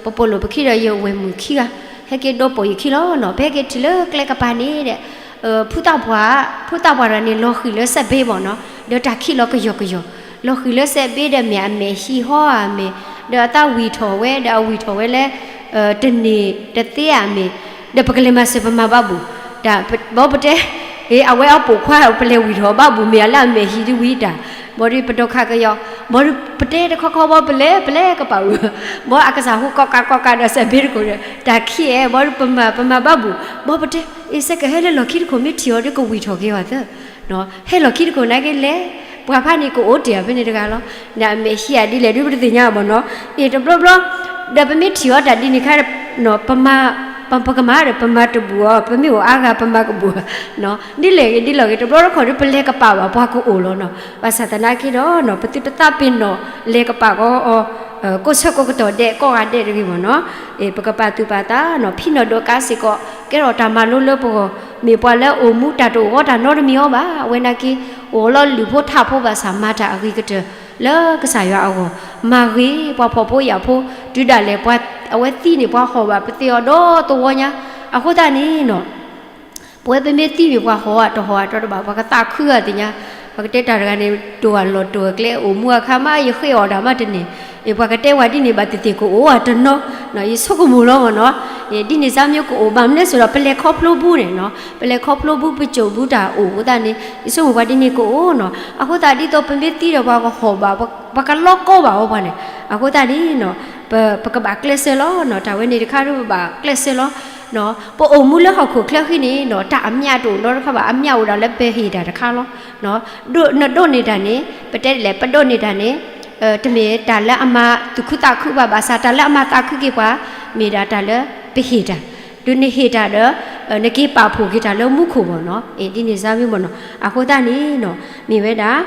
ပပိာ်လိာ်ပခံဒီးယဝဲၢ်မုၣ်ခံဂၤ ဟဲက့ၤဒိပိာ်ယခံလီၤနီၤ. ပဟဲက့ၤထံၣ်လၢကျဲကပၤန့ၣ်ဒီး ဖုသၣ်ပှၢ် ဖုသၣ်ပှၢ်တဂၤန့ၣ် လီၤဃံၤလၢစဲးဘ့ဘၣ်နီၤ ဒီးတၢ်ခံးလီၤကယီၤကယီၤ လီၤဃံၤလၢစဲးဘ့ဒီးမ့ၢ်အမဲာ်ဟံးဟီဧါမ့ၢ် ဒီးအသးဝံၣ်ထီၣ်ဝဲ ဒီးအဝံၣ်ထီၣ်ဝဲလၢ တန့ၢ်တသ့ဧါမ့ၢ် ဒီးပကလဲၤမၤစၢၤပမၤဘၣ်ဘူၣ် တၢ်ဘီပတဲ အဝဲအပိာ်ခွါ ပလဲၤဝံၣ်ထီၣ်ဘၣ်ဘူၣ်မ့ၢ်အလၢအမဲာ်ဟံးဒ်ဝံၤတၢ် ဘၣ်ဒီးပဒိးခးကယီၤ ဘၣ်ဒီးပတဲတခီခီဘၣ်ပလဲၤ ပလဲၤကပာ်ဝံၤ ဘၣ်အကစၢ်ဟူကီးကးကီးကးဒီးစဲးဘ့တခိၣ်ဒီး တၢ်ခံးအဲၣ် ဘၣ်ဒီးပမၤ ပမၤဘၣ်ဘူၣ် ဘၣ်ပတဲ အ့ စဲးကၢးဟဲလၢလီၢ်ခံတခိၣ် မ့ၢ်ထံၣ်အီၤဒီးကဝံၣ်ထီၣ်က့ၤအီၤသၢ ဟဲလီၢ်ခံတခိၣ်နာ်က့လဲၣ် ပှၤဖးန့ၣ်ကအိၣ်တ့ၢ်အီၤဖဲန့ၣ်တဂၤလီၤ. နမဲာ်ဟံးဧါဒ်လဲၣ်ဒ်ပတသ့ၣ်ညါဘၣ်နီၤ အ့ တဘျီဘျီ ဒီးပမ့ၢ်ထံၣ်အီၤတၢ်ဒ်န့ၣ်ခါ ပမၤ ပကမၤဒီး ပမၤတဘူၣ်အီၤ ပမ့ၢ်အိၣ်အါဂၤပမၤကဘူၣ် ဒ်လဲၣ်ဂ့ၤဒ်လဲၣ်ဂ့ၤ တဘျီတခီၣ်ဒီးပလဲၤကပာ်ဘၣ်ပှၤကအိၣ်လီၤနီၤ. ဘၣ်ဆၣ်သနာ်က့ဒီး ပသုတသးပ့ၤနီၣ်လဲၤကပာ်ကီးအီၤ ကိးဆၢကိးကတီၢ်ဒဲးကိးဂၤဒဲးတဂ့ၤဘၣ်နီၤ. ပကပာ်သူၣ်ပာ်သးနီၤ ဖံးနီၣ်ဒိးကါစ့ၢ်ကီး ကဲထီၣ်တၢ်မၤလိလၢပဂီၢ် မ့ၢ်ပှၤလၢအိၣ်မူတၢ်တအိၣ်ဂီၢ်တၢ်နီတမံၤအီၤဘၣ်. အဝဲနာ်က့ အိၣ်လီၤလုၢ်ဖိထးဖိဘၣ်ဆၣ် မၤတၢ်အဂ့ၤကတၢၢ်လၢကစၢ်ယွၤအဂီၢ် မၤဂ့ၤပှၤဖှီၣ်ဖိယာ်ဖိ တုၤဒၣ်လဲာ်ပှၤ အဝဲသံန့ၣ် ပှၤဟီၣ်ဘၣ်ပသ့အီၤဒီးသဝီညါ အဃိသတးန့ၣ်နီၤ ပဝဲပမ့ၢ်သံမ့ၢ်ပှၤဟီၣ်အတဟီၣ်အတီတဘၣ် ပှၤကသးခုအီၤသ့ၣ်ညါ ပှၤကတဲတၢ်တဂၤန့ၣ် တိၢ်အလီၢ်တိၢ်အကျဲအိၣ်မူအခါမး ယဃ့အီၣ်တၢ်မးတန့ၢ် အ့ ပှၤကတဲဝဲဒ်န့ၣ်ဘၣ်သ့ၣ်သ့ၣ်ကအိၣ်အတနီၤ ယဆိကမိၣ်လီၤမ့ၢ်နီၤ ဒ်န့ၣ်စါမ့ၢ်ကအိၣ်ဘၣ်မနုၤလဲၣ်ဆိုဒီး ပလဲၤခီဖျိဘူးန့ၣ်နီၤ ပလဲၤခီဖျိဘူးပစိာ်ဘူးတၢ်အိၣ်အဃိသတးန့ၣ် ယဆိကမိၣ်ပှၤဒ်န့ၣ်ကအိၣ်နီၤ အဃိသတးဒ်သိးပမ့ၢ်သံဒီးပှၤကဟီၣ်ဘၣ် ပှၤကလီကီဘၣ်အီၤပှၤန့ၣ် အဃိသတးန့ၣ်နီၤ ပ ပကဘၣ်ကျဲးစၢးလီၤနီၤ တၢ်ဝဲန့ၣ်တခါဒီးပဘၣ်ကျဲးစၢးလီၤ ပအိၣ်မူလၢဟီၣ်ခိၣ်ချၢဃီန့ၣ်နီၤ တၢ်အမျးတအိၣ်နီတခါဘၣ် အမျးအိၣ်ဒၣ်လၢပဟ့ၣ်တၢ်တခါလီၤ နဒိးန့ၢ်တၢ်န့ၣ် ပတဲဒ်လဲၣ် ပဒိးန့ၢ်တၢ်န့ၣ် တမ့ၢ်တၢ်လၢအမၤသူၣ်ခုသးခုဘၣ် ဘၣ်ဆၣ်တၢ်လၢအမၤသးခုက့ၤပှၤ မ့ၢ်ဒၣ်တၢ်လၢပဟ့ၣ်တၢ် ဒီးနဟ့ၣ်တၢ်ဒီး နက့ၤပာ်ဖှိၣ်က့ၤတၢ်လၢမူခိၣ်ဘၣ်နီၤ အ့ ဒ်န့ၣ်စါမ့ၢ်ဘၣ်နီၤ အဃိသတးန့ၣ်နီၤ မ့ၢ်ဝဲဒၣ်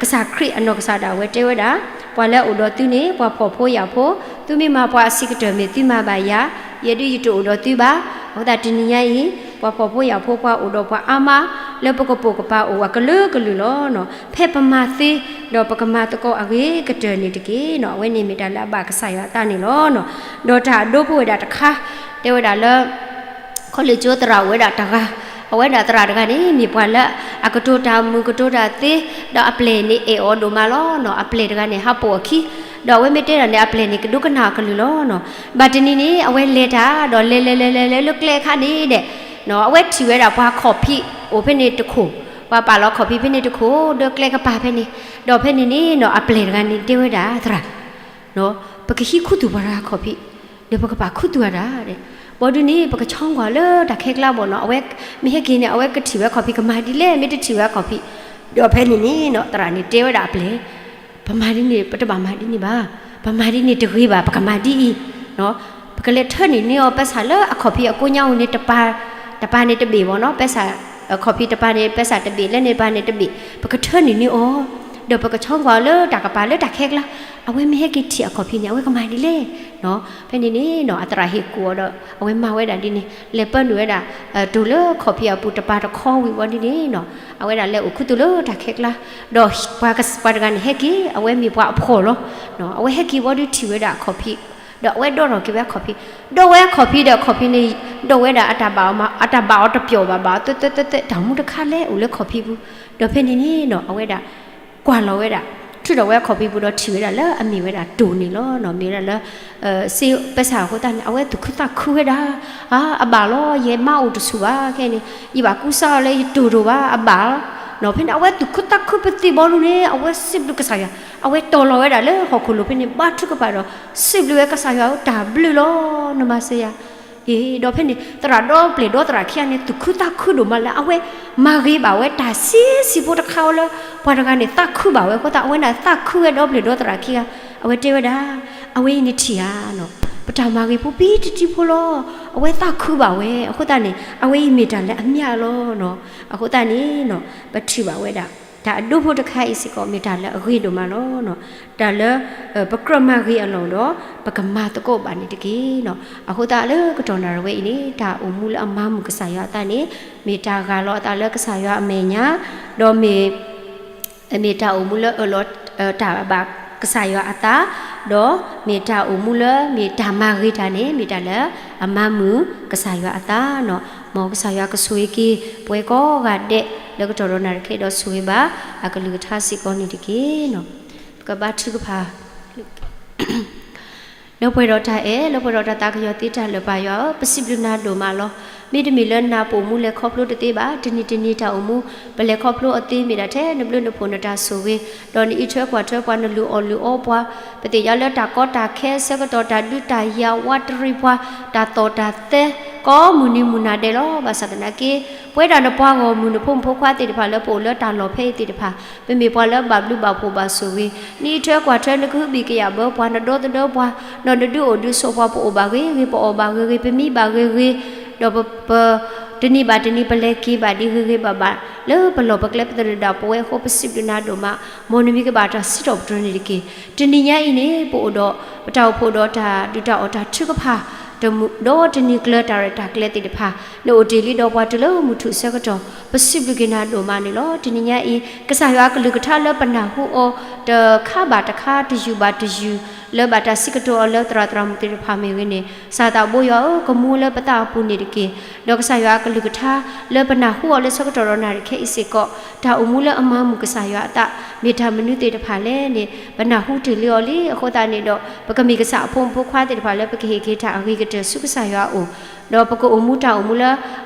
ကစၢ်ခရံာ်အနီၢ်ကစၢ်ဒၣ်ဝဲတဲဝဲဒၣ် ပှၤလၢအအိၣ်ဒီးသုန့ၣ် ပှၤဖှီၣ်ဖိယာ်ဖိ သုမ့ၢ်မၤပှၤအဆံးကတၢၢ်မ့ၢ်သုမၤဘၣ်ယၤ ယဲဒၣ်ယတအိၣ်ဒီးသုဘၣ် အဃိသတးတနံၤညါအံၤ ပှၤဖှီၣ်ဖိယာ်ဖိပှၤအိၣ်ဒီးပှၤအါမး လၢပကပိာ်ကပၤအိၣ်ဝဲကလုာ်ကလုာ်လီၤနီၤ ဖဲပမၤသ့ ဒီးပကမၤသကိးအဂ့ၤကတၢၢ်န့ၣ်တက့ၢ်နီၤ အဝဲန့ၣ်မ့ၢ်တၢ်လၢအဘၣ်ကစၢ်ယွၤအသးန့ၣ်လီၤနီၤ ဒီးတၢ်အဒိဖိဝဲဒၣ်တခါ တဲဝဲဒၣ်လၢ ခီလ့ၣ်ကၠိသရၣ်အိၣ်ဝဲဒၣ်တဂၤ အဝဲဒၣ်သရၣ်တဂၤန့ၣ် မ့ၢ်ပှၤလၢအကတိၤတၢ်မုာ်ကတိၤတၢ်သ့ ဒီးအပျဲၢ်န့ၣ်အဲၣ်အီၤဒိၣ်မးလီၤနီၤ အပျဲၢ်တဂၤန့ၣ် ဟးပိာ်အခံ ဒီးအဝဲမ့ၢ်တဲဒၣ်န့ၣ် အပျဲၢ်န့ၣ် ကဒိကနၣ်အကလုၢ်လီၤနီၤ ဘၣ်တနံၤန့ၣ် အဝဲလဲၤတၢ် ဒီးလဲၤလဲၤလဲၤလဲၤလဲၤလၢကျဲအခါန့ၣ်ဒီး အဝဲထံၣ်ဝဲဒၣ်ပှၤခီၣ်ဖံးအိၣ်ဖဲန့ၣ်တခိၣ် ပှၤပာ်လီၤခီၣ်ဖံးဖဲန့ၣ်တခိၣ် ဒီးကျဲကပၤဖဲန့ၣ် ဒီးဖဲန့ၣ်န့ၣ်နီၤ အပျဲၢ်တဂၤန့ၣ်တဲဝဲဒၣ်သရၣ် ပကဟံးခူသူၣ်ပှၤတဂၤခီၣ်ဖံး ဒီးပကပာ်ခူသူၣ်အတၢ်ဒီး ဘၣ်ဒုးန့ၣ် ပကဆီကွၢ်လၢတၢ်ခဲကျါဘၣ်နီၤ အဝဲ မ့ၢ်ဟဲက့ၤန့ၣ် အဝဲကထံၣ်ဝဲခီၣ်ဖံးကမၤဒ်လဲၣ် မ့ၢ်တထံၣ်ဝဲခီၣ်ဖံး ဒီးဖဲန့ၣ်န့ၣ်နီၤ သရၣ်န့ၣ်တဲဝဲဒၣ်အပျဲၢ် ပမၤဒ်န့ၣ် ပတဘၣ်မၤဒ်န့ၣ်ဘၣ် ပမၤဒ်န့ၣ်တဂ့ၤဘၣ် ပကမၤဒ်အံၤ ပကလဲၤထၢနုာ်န့ၢ်အီၤ ပဲဆၣ်လၢအခီၣ်ဖံးအကိညါဧိၤန့ၣ် တပၤ တပၤန့ၣ်တဘ့ၣ်ဘၣ်နီၤ ပဲဆၣ် ခီၣ်ဖံးတပၤန့ၣ် ပဲဆၣ်တဘ့ၣ် လၢန့ၣ်တပၤန့ၣ်တဘ့ၣ် ပကထၢနုာ်န့ၢ်အီၤ ဒီးပကဆီကွၢ်လၢတၢ်ကပၤလၢတၢ်ခဲကျါ အဝဲမ့ၢ်ဟဲက့ၤထံၣ်အခီၣ်ဖံးန့ၣ် အဝဲကမၤဒ်လဲၣ် ဖဲန့ၣ်န့ၣ်နီၤ အသရၣ်ဟ့ၣ်ကူၣ်အီၤဒီး အဝဲမၤဝဲဒၣ်ဒ်န့ၣ် လဲၤပၢနုာ်ဝဲဒၣ် တိၤလၢခီၣ်ဖံးအပူၤတပၤတခီဝံၤဝံၤဒ်န့ၣ်နီၤ အဝဲဒၣ်လဲၤအိၣ်ခူသူၣ်လၢတၢ်ခဲကျါ ဒီးပှၤတဂၤန့ၣ်ဟဲက့ၤ အဝဲမ့ၢ်ပှၤအဖှီၣ်လီၤ အဝဲဟဲက့ၤဝံၤဒီးထံၣ်ဝဲဒၣ်အခီၣ်ဖံး ဒီးအဝဲဒိးထီၣ်က့ၤဝဲအခီၣ်ဖံး ဒိးဝဲအခီၣ်ဖံးဒီးအခီၣ်ဖံးန့ၣ် ဒိးဝဲဒၣ်အတၢ်ဘၣ်အီၤမး အတၢ်ဘၣ်အီၤတပျီၢ်ဘၣ် ဘၣ်အီၤသၢသၢသၢသၢ တၢ်မူတခါလဲၣ်အိၣ်လၢခီၣ်ဖံးပူၤ ဒီးဖဲန့ၣ်န့ၣ်နီၤ အဝဲဒၣ် ကွၢ်လီၤဝဲဒၣ် ထုးထီၣ်ဝဲအခီၣ်ဖံးပူၤဒီးထံၣ်ဝဲဒၣ်လၢအမ့ၢ်ဝဲဒၣ်တိၤန့ၣ်လီၤနီၤ မ့ၢ်ဝဲဒၣ်လၢ စ့ပဲဆၣ်အဃိသတးန့ၣ် အဝဲသူၣ်ခုသးခုဝဲဒၣ် အါ အဘၣ်လီၤ ယမါအိၣ်တဆူၣ်ဘၣ်ခဲန့ၣ် ယဘၣ်ကူစါအီၤလၢယတိၤဒိၣ်ဘၣ် အဘၣ်လီၤ နီၤ ဖဲန့ၣ် အဝဲသူၣ်ခုသးခုပသ့ၣ်ဘီဒုးန့ၣ် အဝဲစံးဘျုးကစၢ်ယွၤ အဝဲတီၤလီၤဝဲဒၣ်လၢဟီၣ်ခိၣ်လိၤဖဲန့ၣ် ဘါထုကဖၣ်ဒီး စံးဘျုးဝဲကစၢ်ယွၤဧၢ တၢ်ဘျုးလီၤ နမၤစၢၤယၤ အ့ ဒီးဖဲန့ၣ် သရၣ်ဒီပျဲၢ်ဒီသရၣ်ခံဂၤန့ၣ် သူၣ်ခုသးခုဒိၣ်မးလၢအဝဲ မၤဂ့ၤဘၣ်ဝဲတၢ်ဆံးဆံးဖိတခါအီၤလၢ ပှၤတဂၤန့ၣ်သးခုဘၣ်ဝဲအဃိသတး အဝဲဒၣ်သးခုဝဲဒီပျဲၢ်ဒီသရၣ်ခံဂၤ အဝဲတဲဝဲဒၣ် အဝဲအံၤန့ၣ်ထံၣ်ဧါနီၤ ပတၢ်မၤဂ့ၤဖိပံတတံဖိလီၤ အဝဲသးခုဘၣ်ဝဲ အဃိသတးန့ၣ် အဝဲအံၤမ့ၢ်တၢ်လၢအမျးလီၤနီၤ အဃိသတးန့ၣ်နီၤ ပထံၣ်ဘၣ်ဝဲဒၣ် တၢ်အဒိဖိတခါအံၤစ့ၢ်ကီး မ့ၢ်တၢ်လၢအဂ့ၤဒိၣ်မးလီၤ. တၢ်လၢ ပကြၢးမၤဂ့ၤအလီၢ်ဒီး ပကမၤသကိးဘၣ်န့ၣ်တက့ၢ်. အဃိသတးလၢကတီၢ်နၣ်ရံၣ်ဝဲအံၤန့ၣ် တၢ်အိၣ်မူလၢအမၤမုာ်ကစၢ်ယွၤအသးန့ၣ် မ့ၢ်တၢ်ဂၢ်လီၤအသးလၢကစၢ်ယွၤအမဲာ်ညါ, ဒီးမ့ၢ် မ့ၢ်တၢ်အိၣ်မူလၢအၢၣ်လီၤ တၢ်ဘၣ်ကစၢ်ယွၤအသး, ဒီးမ့ၢ်တၢ်အိၣ်မူလၢမ့ၢ်တၢ်မၤဂ့ၤတၢ်န့ၣ် မ့ၢ်တၢ်လၢအမၤမုာ်ကစၢ်ယွၤအသးန့ၣ်. မ်ကစၢ်ယွၤကဆိၣ်ဂ့ၤက့ၤ ပဝဲကိးဂၤဒဲး လၢကတီၢ်ဒီးနၣ်ရံၣ်ခဲအံၤဒီးဆိၣ်ဂ့ၤဘၣ် အကလုၢ်ကထါစ့ၢ်ကီးန့ၣ်တက့ၢ်. ပကဘါထုကဖၣ် လၢပှဲၤဒီးတၢ်အဲၣ် လၢပှဲၤဒီးတၢ်သးကညီၤသ့တၢ်လၢာ်ပၢ်ယွၤဧၢ, ပစံးဘျုးနၤဒိၣ်မးလီၤ. မ့တမ့ၢ်လၢနၤပအိၣ်မူလဲၤခီဖျိတသ့ဘၣ်. တနံၤတနံၤတၢ်အိၣ်မူ ပလဲၤခီဖျိအီၤသ့ မ့ၢ်ဒၣ်ထဲနဘျုးနဖှိၣ်နတၢ်ဆိၣ်ဂ့ၤ, ဒီးနအံးထွဲကွၢ်ထွဲပှၤ နလုၢ်အီၣ်လုၢ်အီပှၤ, ပသ့ၣ်ညါလၢတၢ်ကီတၢ်ခဲဆၢကတီၢ် တၢ်ဒုးတၢ်ယၤ ဝးတရံးပှၤ တၢ်သီၣ်တၢ်သဲ ကိးမုၢ်နံၤမုၢ်နၤဒဲးလီၤ. ဘၣ်ဆၣ်သနာ်က့ ပဝဲဒၣ်နပှၤဂီၢ်မုၢ် နဖိမုၣ်ဖိခွါသ့ၣ်တဖၣ် လၢပအိၣ်လၢတၢ်လီၢ်ဖဲအံၤသ့ၣ်တဖၣ် ပမ့ၢ်ပှၤလၢဘၣ်ဘျုးဘၣ်ဖှိၣ်ဘၣ်ဆိၣ်ဂ့ၤ, နအံးထွဲကွၢ်ထွဲ နကဟုဘံၣ်ကယာ်ဘၢပှၤ နဒီသဒၢပှၤ, ဒီးနဒုးအိၣ်ဒုးဆိးပှၤ ပအိၣ်ဘၣ်ဂ့ၤဂ့ၤ ပအီၣ်ဘၣ်ဂ့ၤဂ့ၤ ပမံဘၣ်ဂ့ၤဂ့ၤ, ဒီးပ ပ တနံၤဘၣ်တနံၤ ပလဲၤက့ၤဘၣ်ဒံးဂ့ၤဂ့ၤဘၣ်ဘၣ် လၢပလီၢ်ပကျဲ ပသရၣ်ဒၣ်ပဝဲအဃိ ပစံးဘျုးနၤဒိၣ်မး, မ်နမံၤကဘၣ်တၢ်စံးထီၣ်ပတြၢၤန့ၣ်တက့ၢ်. တနံၤညါအံၤန့ၣ် ပအိၣ်ဒီး ပတၢ်အိၣ်ဖှိၣ်ဒီးတၢ်ဒုးတၢ်အီၣ်တၢ်ထုကဖၣ် ဒီးတနံၤကျၢၤတၢ်ရဲၣ်တၢ်ကျဲၤသ့ၣ်တဖၣ် နအိၣ်တ့ၢ်လံဒီးပှၤတုၤလၢမုၢ်ထူၣ်ဆၢကတီၢ် ပစံးဘျုးက့ၤနၤဒိၣ်မးန့ၣ်လီၤ. တနံၤညါအံၤ ကစၢ်ယွၤအကလုၢ်ကထါလၢပနၢ်ဟူအီၤ တခါဘၣ်တခါ တယုၢ်ဘၣ်တယုၢ် လၢဘၣ်တၢ်စံးကတိၤအီၤလၢသရၣ်သရၣ်မုၣ်သ့ၣ်တဖၣ်မ့ၢ်ဂ့ၤန့ၣ် ကစၢ်သးဘိယွၤဧၢ, ကမူလၢပသးအပူၤန့ၣ်တက့ၢ်. ဒီးကစၢ်ယွၤအကလုၢ်ကထါ လၢပနၢ်ဟူအီၤလၢဆၢကတီၢ်ဒီးနၣ်ရံၣ်ခဲအံၤစ့ၢ်ကီး တၢ်အိၣ်မူလၢအမၤမုာ်ကစၢ်ယွၤအသး မ့ၢ်တၢ်မနုၤသ့ၣ်တဖၣ်လဲၣ်န့ၣ် ပနၢ်ဟူတ့ၢ်လံအီၤလံ. အဃိသတးန့ၣ်ဒီး ပကမ့ၢ်ကစၢ်အဖိမုၣ်ဖိခွါသ့ၣ်တဖၣ်လၢ ပကဟ့ၣ်က့ၤတၢ်အဂ့ၤကတၢၢ်ဆူကစၢ်ယွၤအအိၣ်, ဒီးပကအိၣ်မူတၢ်အိၣ်မူလၢ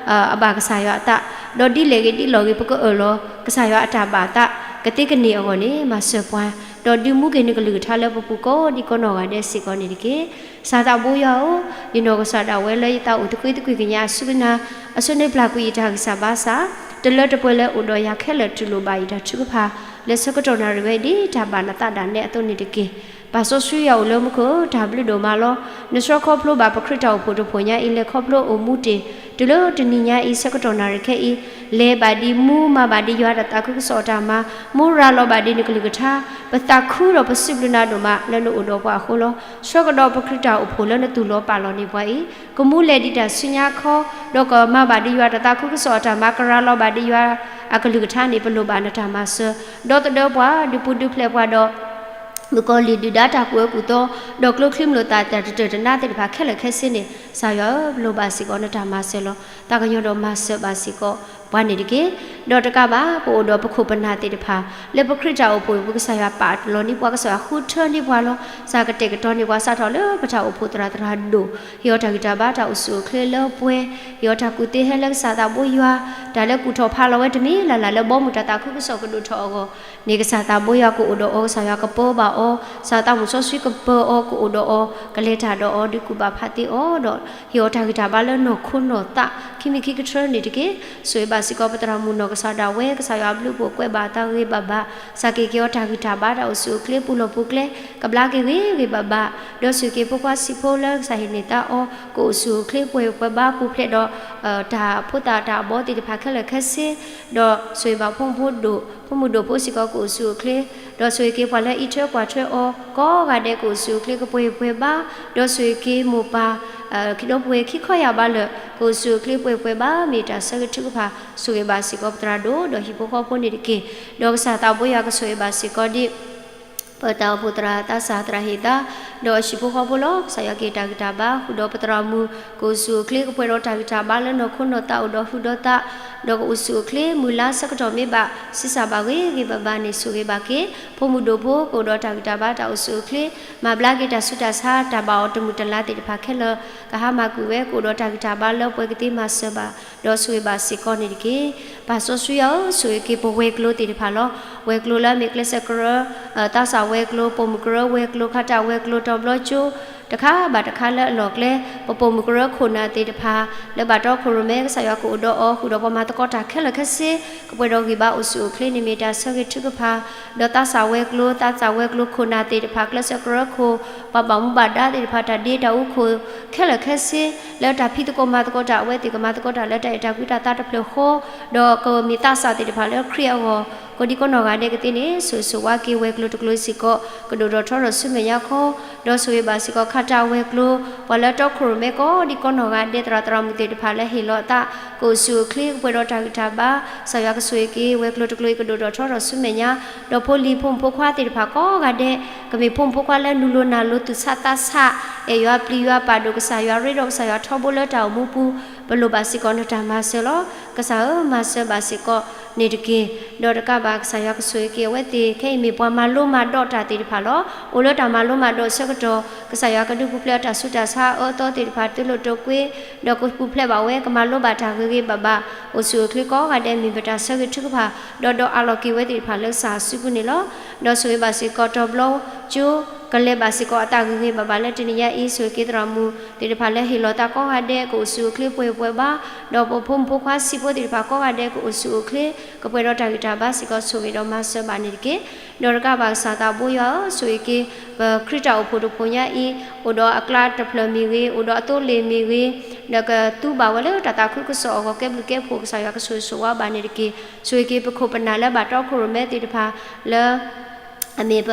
အဘၣ်ကစၢ်ယွၤအသး, ဒီးဒ်လဲၣ်ဂ့ၤဒ်လဲၣ်ဂ့ၤ ပကအၢၣ်လီၤကစၢ်ယွၤအတၢ်ဘၣ်အသး ကသ့ကန့ၢ်အဂီၢ်န့ၣ် မၤစၢၤပှၤ, ဒီးဒုးမူက့ၤနကလုၢ်ကထါလၢပပူၤကိးဒံကိးနီၢ်ဂၤဒဲးစ့ၢ်ကီးန့ၣ်တက့ၢ်. ကစၢ်သးဘိယွၤဧၢ, ယနီၢ်ကစၢ်ဒၣ်ဝဲလၢယသးအိၣ်သကွ့သကွ့ၢ်ကညးအစုကနၣ်, အဆိန့ၣ်ပျၢ်ကွံာ်ယတၢ်ဂံၢ်စၢ်ဘါစၢ်, တလၢတပှဲၤလၢအိၣ်ဒီးယၤခဲလၢာ် တူၢ်လိာ်ဘၣ်ယတၢ်ထုကဖၣ် လၢဆၢကတီၢ်နၣ်ရံၣ်ဝဲ ဒ်တၢ်ဘၣ်နသးဒၣ်နဲအသိးန့ၣ်တက့ၢ်. ပၢ်စီဆှံယွၤအိၣ်လၢမူခိၣ်ဧၢ, တၢ်ဘျုးဒိၣ်မးလီၤ. နဆှၢခီဖျိဘၣ်ပခရံာ်တၢ်အိၣ်ဖှိၣ်တဖှိၣ်ညါအံၤ လဲၤခီဖျိအိၣ်မူတ့ၢ် တုၤလၢတနံၤညါအံၤ ဆၢကတီၢ်နၣ်ရံၣ်ခဲအံၤ, လဲၤဘၣ်ဒံးမူ မၤဘၣ်ဒံးယွၤတၢ်သးခုကစီၣ်အတၢ်မၤ, မူရၤလီၤဘၣ်ဒံးနကလုၢ်ကထါ, ပသးခုဒီးပစံးဘျုးနၤဒိၣ်မး လၢနအိၣ်ဒီးပှၤအဃိလီၤ. ဆှၢကဒီးပခရံာ်တၢ်အိၣ်ဖှိၣ်လၢနသူၣ်လီၤပာ်လီၤန့ၢ်ပှၤအံၤ, ကမူလဲၤဒံးတၢ်ဆူညါခီ, ဒီးကမၤဘၣ်ဒံးယွၤတၢ်သးခုကစီၣ်အတၢ်မၤ, ကရၤလီၤဘၣ်ဒံးယွၤအကလုၢ်ကထါန့ၣ် ပလိၣ်ဘၣ်နတၢ်မၤစၢၤ, ဒီသဒၢပှၤ, ဒုးပူၤဒုးဖျဲးပှၤဒီး မုၣ်ကီၤလံၢ်ဒုၣ်ဒါတၢ်ကူၣ်အၢကူၣ်သီ, ဒီးကျိချံမျိာ်သၣ်တၢ်တတၢၢ်တနါသ့ၣ်တဖၣ်ခဲလၢာ်ခဲဆ့န့ၣ် ကစၢ်ယွၤဧၢ, ပလိၣ်ဘၣ်စ့ၢ်ကီးနတၢ်မၤစၢၤလီၤ. သးကညီၤဒီးမၤစၢၤဘၣ်စ့ၢ်ကီးပှၤန့ၣ်တက့ၢ်. ဒီးတကးဘၣ် ပအိၣ်ဒီးပခိၣ်ပနၢ်သ့ၣ်တဖၣ် လၢပခရံာ်တၢ်အိၣ်ဖှိၣ်အပူၤ ကစၢ်ယွၤပာ်လီၤန့ၢ်ပှၤ, ကစၢ်ယွၤဃုထၢန့ၢ်ပှၤလီၤ. ကစၢ်ကတဲာ်ကတီၤန့ၢ်ပှၤ စးထီၣ်လၢပတၢ်အိၣ်ဖှိၣ်သရၣ်သရၣ်ဒိၣ်, ဟ့ၣ်အီၤတၢ်ဂံၢ်တၢ်ဘါတၢ်အိၣ်ဆူၣ်အိၣ်ချ့လၢပှဲၤ, ဟ့ၣ်အီၤတၢ်ကူၣ်သ့ဟဲလၢကစၢ်သးဘိယွၤ, တၢ်လၢကူၣ်ထီၣ်ဖးလီၤဝဲတမံၤလၢ်လၢ်လၢဘီမုၢ်တၢ်သးခုကစီၣ်ကဒိၣ်ထီၣ်အဂီၢ်န့ၣ် ကစၢ်သးဘိယွၤကအိၣ်ဒီးအီၤ, ကစၢ်ယွၤကပၢဘၣ်အီၤ, ကစၢ်သးမုၣ်စီဆှံကပၢအီၤ, ကအိၣ်ဒီးအီၤ, ကလဲၤတၢ်ဒီးအီၤ, ဒုးကူၣ်ဘၣ်ဖးသ့အီၤဒီး ဟ့ၣ်အီၤတၢ်ဂံၢ်တၢ်ဘါလၢနီၢ်ခိနီၢ်သး ခံမံၤခံကတြၢန့ၣ်တက့ၢ်. ဆိၣ်ဂ့ၤဘၣ်စ့ၢ်ကီးပသရၣ်မုၣ်နီၢ်ကစၢ်ဒၣ်ဝဲ, ကစၢ်ယွၤဘျုးဖှိၣ်ကွဲးဘၣ်အသးဂ့ၤဂ့ၤဘၣ်ဘၣ်, ကစၢ်ကဟ့ၣ်က့ၤအီၤတၢ်ဂံၢ်တၢ်ဘါတၢ်အိၣ်ဆူၣ်အိၣ်ချ့ပူၤလီၢ်ပူၤကျဲ, ကဘျါက့ၤဂ့ၤဂ့ၤဘၣ်ဘၣ်, ဒီးဆိၣ်ဂ့ၤက့ၤဖိခွါဆံးဖိလၢကစၢ်ဟ့ၣ်န့ၢ်သါအီၤ ကအိၣ်ဆူၣ်အိၣ်ချ့ပှဲၤပှဲၤဘါ ပူၤဖျဲးဒီး တၢ်ဖိသၣ်တၢ်အဘီသ့ၣ်တဖၣ်ခဲလၢာ်ခဲဆ့, ဒီးဆိၣ်ဂ့ၤဘၣ်ဖိမုၣ်ဖိဒိၣ် ဖိမုၣ်ဒိၣ်ဖိစ့ၢ်ကီးကအိၣ်ဆူၣ်အိၣ်ချ့, ဒီးဆိၣ်ဂ့ၤက့ၤပှၤလၢအံးထွဲကွၢ်ထွဲအီၤ ကိးဂၤဒဲးကအိၣ်ဆူၣ်အိၣ်ချ့ကပှဲၤပှဲၤဘါ, ဒီးဆိၣ်ဂ့ၤက့ၤမိၢ်ပၢ် ခံဒီပုၢ်ဝဲၢ်ခံခီယၢ်ဘါလၢာ် ကအိၣ်ဆူၣ်အိၣ်ချ့ပှဲၤပှဲၤဘါ မ့ၢ်တၢ်ဆၢဂ့ၤထုကဖၣ်, ဆိၣ်ဂ့ၤဘၣ်စ့ၢ်ကီးပသရၣ်ဒိၣ် ဒီးဟံၣ်ဖိဃီဖိန့ၣ်တက့ၢ်. ဒီးကစၢ်သးဘိယွၤကဆိၣ်ဂ့ၤဘၣ်စ့ၢ်ကီးဒ် ပတၢ်အိၣ်ဖှိၣ်သရၣ်သးစၢ်သရၣ်ဟ့ၣ်သါ ဒီးအဟံၣ်ဖိဃီဖိလီၤ. ကစၢ်ယွၤက့ၤတၢ်ဂံၢ်တၢ်ဘါ ဃုာ်ဒီးပသရၣ်မုၣ် ကအိၣ်ဆူၣ်အိၣ်ချ့ကပှဲၤဒီးတၢ်ဂံၢ်တၢ်ဘါလၢနီၢ်ခိနီၢ်သးအိၣ်ဒီးဟုဒီးသး, ဒီးကအိၣ်ဆူၣ်အိၣ်ချ့ မုၢ်လါဆၢကတီၢ်မ့ၢ်ဘၣ် ဆံးစၢ်ဘၣ်ဂ့ၤဂ့ၤဘၣ်ဘၣ်န့ၣ် ဆိၣ်ဂ့ၤဘၣ်က့ၤ ဖိမုၣ်ဒိၣ်ဖိ ကအိၣ်ဒီးတၢ်ဂံၢ်တၢ်ဘါတၢ်အိၣ်ဆူၣ်အိၣ်ချ့, မၤဘျါက့ၤတၢ်ဆူးတၢ်ဆါ တၢ်ဘၣ်အီၤတမုာ်တလၤသ့ၣ်တဖၣ်ခဲလၢာ် ကဟါမၢ်ကွံာ်ဝဲ ကအိၣ်ဒီးတၢ်ဂံၢ်တၢ်ဘါလၢပှဲၤကသ့မၤစၢၤဘၣ် ဒီးဆိၣ်ဂ့ၤဘၣ်စ့ၢ်ကီးန့ၣ်တက့ၢ်. ပၢ်စီဆှံယွၤဧၢ, ဆိၣ်ဂ့ၤက့ၤပဝဲၤကျိၤသ့ၣ်တဖၣ်လီၤ. ဝဲၤကျိၤလၢအမ့ၢ်ကျဲးစၢးကရၢ သးစၢ်ဝဲၤကျိၤ, ပိာ်မုၣ်ကရၢဝဲၤကျိၤ, ခးတၢ်ဝဲၤကျိၤ, တီၤဘျီကၠိ တခါဘၣ်တခါလၢအလီၢ်ကျဲ, ပပိာ်မုၣ်ကရၢခိၣ်နၢ်သ့ၣ်တဖၣ် လၢဘၣ်တီခိၣ်ရိၣ်မဲ ကစၢ်ယွၤကအိၣ်ဒီးအီၤ ဃုာ်ဒီးပှၤမၤသကိးတၢ်ခဲလၢာ်ခဲဆ့ ကပှဲၤဒီးဂံၢ်ဘါအိၣ်ဆူၣ်အိၣ်ချ့န့ၣ်မ့ၢ်တၢ်ဆၢဂ့ၤထုကဖၣ်, ဒီးသးစၢ်ဝဲၤကျိၤ သးစၢ်ဝဲၤကျိၤခိၣ်နၢ်သ့ၣ်တဖၣ် ကျဲးစၢးကရၢခိၣ် ပှၤဘၣ်မူဘၣ်ဒါသ့ၣ်တဖၣ် တၢ်ဒ့တၢ်အူခိၣ်ခဲလၢာ်ခဲဆ့ လၢတၢ်ဖံးသကိးမၤသကိးတၢ် အဝဲသ့ၣ်ကမၤသကိးတၢ်လၢတၢ်အဲၣ်တၢ်ကွံတၢ်သးတဖျၢၣ်ဃီ, ဒီးကမ့ၢ်သးစၢ်သ့ၣ်တဖၣ်လၢခရံာ်အဂီၢ် ကိးဒံကိးနီၢ်ဂၤဒဲးကသ့န့ၣ် ဆိၣ်ဂ့ၤဆိၣ်ဝါက့ၤဝဲၤကျိၤတကျိၤစ့ၢ်ကီး ကဒိၣ်ထီၣ်ထီထီၣ်ဆူမဲာ်ညါခီ, ဒီးဆိၣ်ဂ့ၤဘၣ်စ့ၢ်ကီး ခးတၢ်ဝဲၤကျိၤ ပှၤလၢတီခိၣ်ရိၣ်မဲကိးဒံကိးနီၢ်ဂၤဒဲး သရၣ်သရၣ်မုၣ်သ့ၣ်တဖၣ်လၢဟ့ၣ်လီၤအသး ကအိၣ်ဆူၣ်အိၣ်ချ့ ကပှဲၤဒီးတၢ်ဂံၢ်တၢ်ဘါ, ကစၢ်ယွၤကဆိၣ်ဂ့ၤက့ၤ ဝဲၤကျိၤတကျိၤအံၤ ကဒိၣ်ထီၣ်ထီထီၣ်ဆူမဲာ်ညါ, ဒီးဖိလံၤဖိမုၣ်ဖိခွါသ့ၣ်တဖၣ်ကိးဂၤဒဲး ကမ့ၢ်ဖိမုၣ်ဖိခွါလၢနုာ်လိၤနၢ်လိၤသူၣ်ဆးသးဆး, အဲၣ်ယွၤပျံၤယွၤပာ်ဒိၣ်ကစၢ်ယွၤရ့ဒီးကစၢ်ယွၤထီဘိလၢတၢ်အိၣ်မူပူၤ, ပလိၣ်ဘၣ်စ့ၢ်ကီးနတၢ်မၤစၢၤလီၤ. ကစၢ်ဧၢ, မၤစၢၤဘၣ်စ့ၢ်ကီးန့ၣ်တက့ၢ်. ဒီးတကးဘၣ် ကစၢ်ယွၤကဆိၣ်ဂ့ၤက့ၤအဝဲသ့ၣ် ခဲအံၤမ့ၢ်ပှၤမၤလိမၤဒိးတၢ်သ့ၣ်တဖၣ်လီၤ. အိၣ်လၢတၢ်မၤလိမၤဒိးအဆၢကတီၢ် ကစၢ်ယွၤကဒုးပူၤဖျဲးအတၢ်ဆူးတၢ်ဆါအၢအသီသ့ၣ်တဖၣ် တုၤလိာ်တိာ်ကွံာ်, ဒီးကပူၤဖျဲးဘၣ်ဝဲ ကမၤလိဘၣ်တၢ်ဂ့ၤဂ့ၤဘၣ်ဘၣ်, အိၣ်ဆူၣ်အိၣ်ချ့ကိးဂၤဒဲး မ့ၢ်ပတၢ်ဆၢဂ့ၤထုကဖၣ်, ဒီးဒီးအးလီၤက့ၤဝဲသ့ၣ်တဖၣ်လၢကစၢ်အစုပူၤန့ၣ်လီၤ. ဒီးဆိၣ်ဂ့ၤဘၣ်စ့ၢ်ကီး တီၤဘျီကၠိ ကလဲၤဘၣ်စ့ၢ်ကီးအသးဂ့ၤဂ့ၤဘၣ်ဘၣ်လၢတနံၤညါအံၤ, ဆိၣ်ဂ့ၤက့ၤသရၣ်မုၣ်သ့ၣ်တဖၣ်လၢဟ့ၣ်လီၤသးကိးဂၤဒဲး ကအိၣ်ဆူၣ်အိၣ်ချ့ပှဲၤပှဲၤဘၣ်, ဒီးပဖိမုၣ်ဖိခွါဆံးဖိသ့ၣ်တဖၣ်ကိးဂၤဒဲး ကအိၣ်ဆူၣ်အိၣ်ချ့ ကပှဲၤဒီးတၢ်ဂံၢ်တၢ်ဘါစ့ၢ်ကီး ဆိၣ်ဂ့ၤဒီးမၤစၢၤဘၣ်န့ၣ်တက့ၢ်. ဒီးတကးဘၣ်ကစၢ်သးဘိယွၤဧၢ, ဆိၣ်ဂ့ၤက့ၤ ပခရံာ်တၢ်အိၣ်ဖှိၣ်တဖှိၣ်ညါအံၤ အိၣ်ဒီးအကျါတဖျၢၣ်မ့ၢ်ဂ့ၤ, အိၣ်ဒီးအသိလ့ၣ်မ့ၢ်ဂ့ၤ, ဒီးကသူဘၣ်ဝဲလၢတၢ်သးခုကစီၣ်အဂီၢ် ကဲဘျုးကဲဖှိၣ် ကစၢ်ယွၤကဆိၣ်ဂ့ၤဆိၣ်ဝါဘၣ်န့ၣ်တက့ၢ်. ဆိၣ်ဂ့ၤက့ၤပခိၣ်ပနၢ်လၢဘၣ်တီခိၣ်ရိၣ်မဲသ့ၣ်တဖၣ်လၢ အမ့ၢ်ပ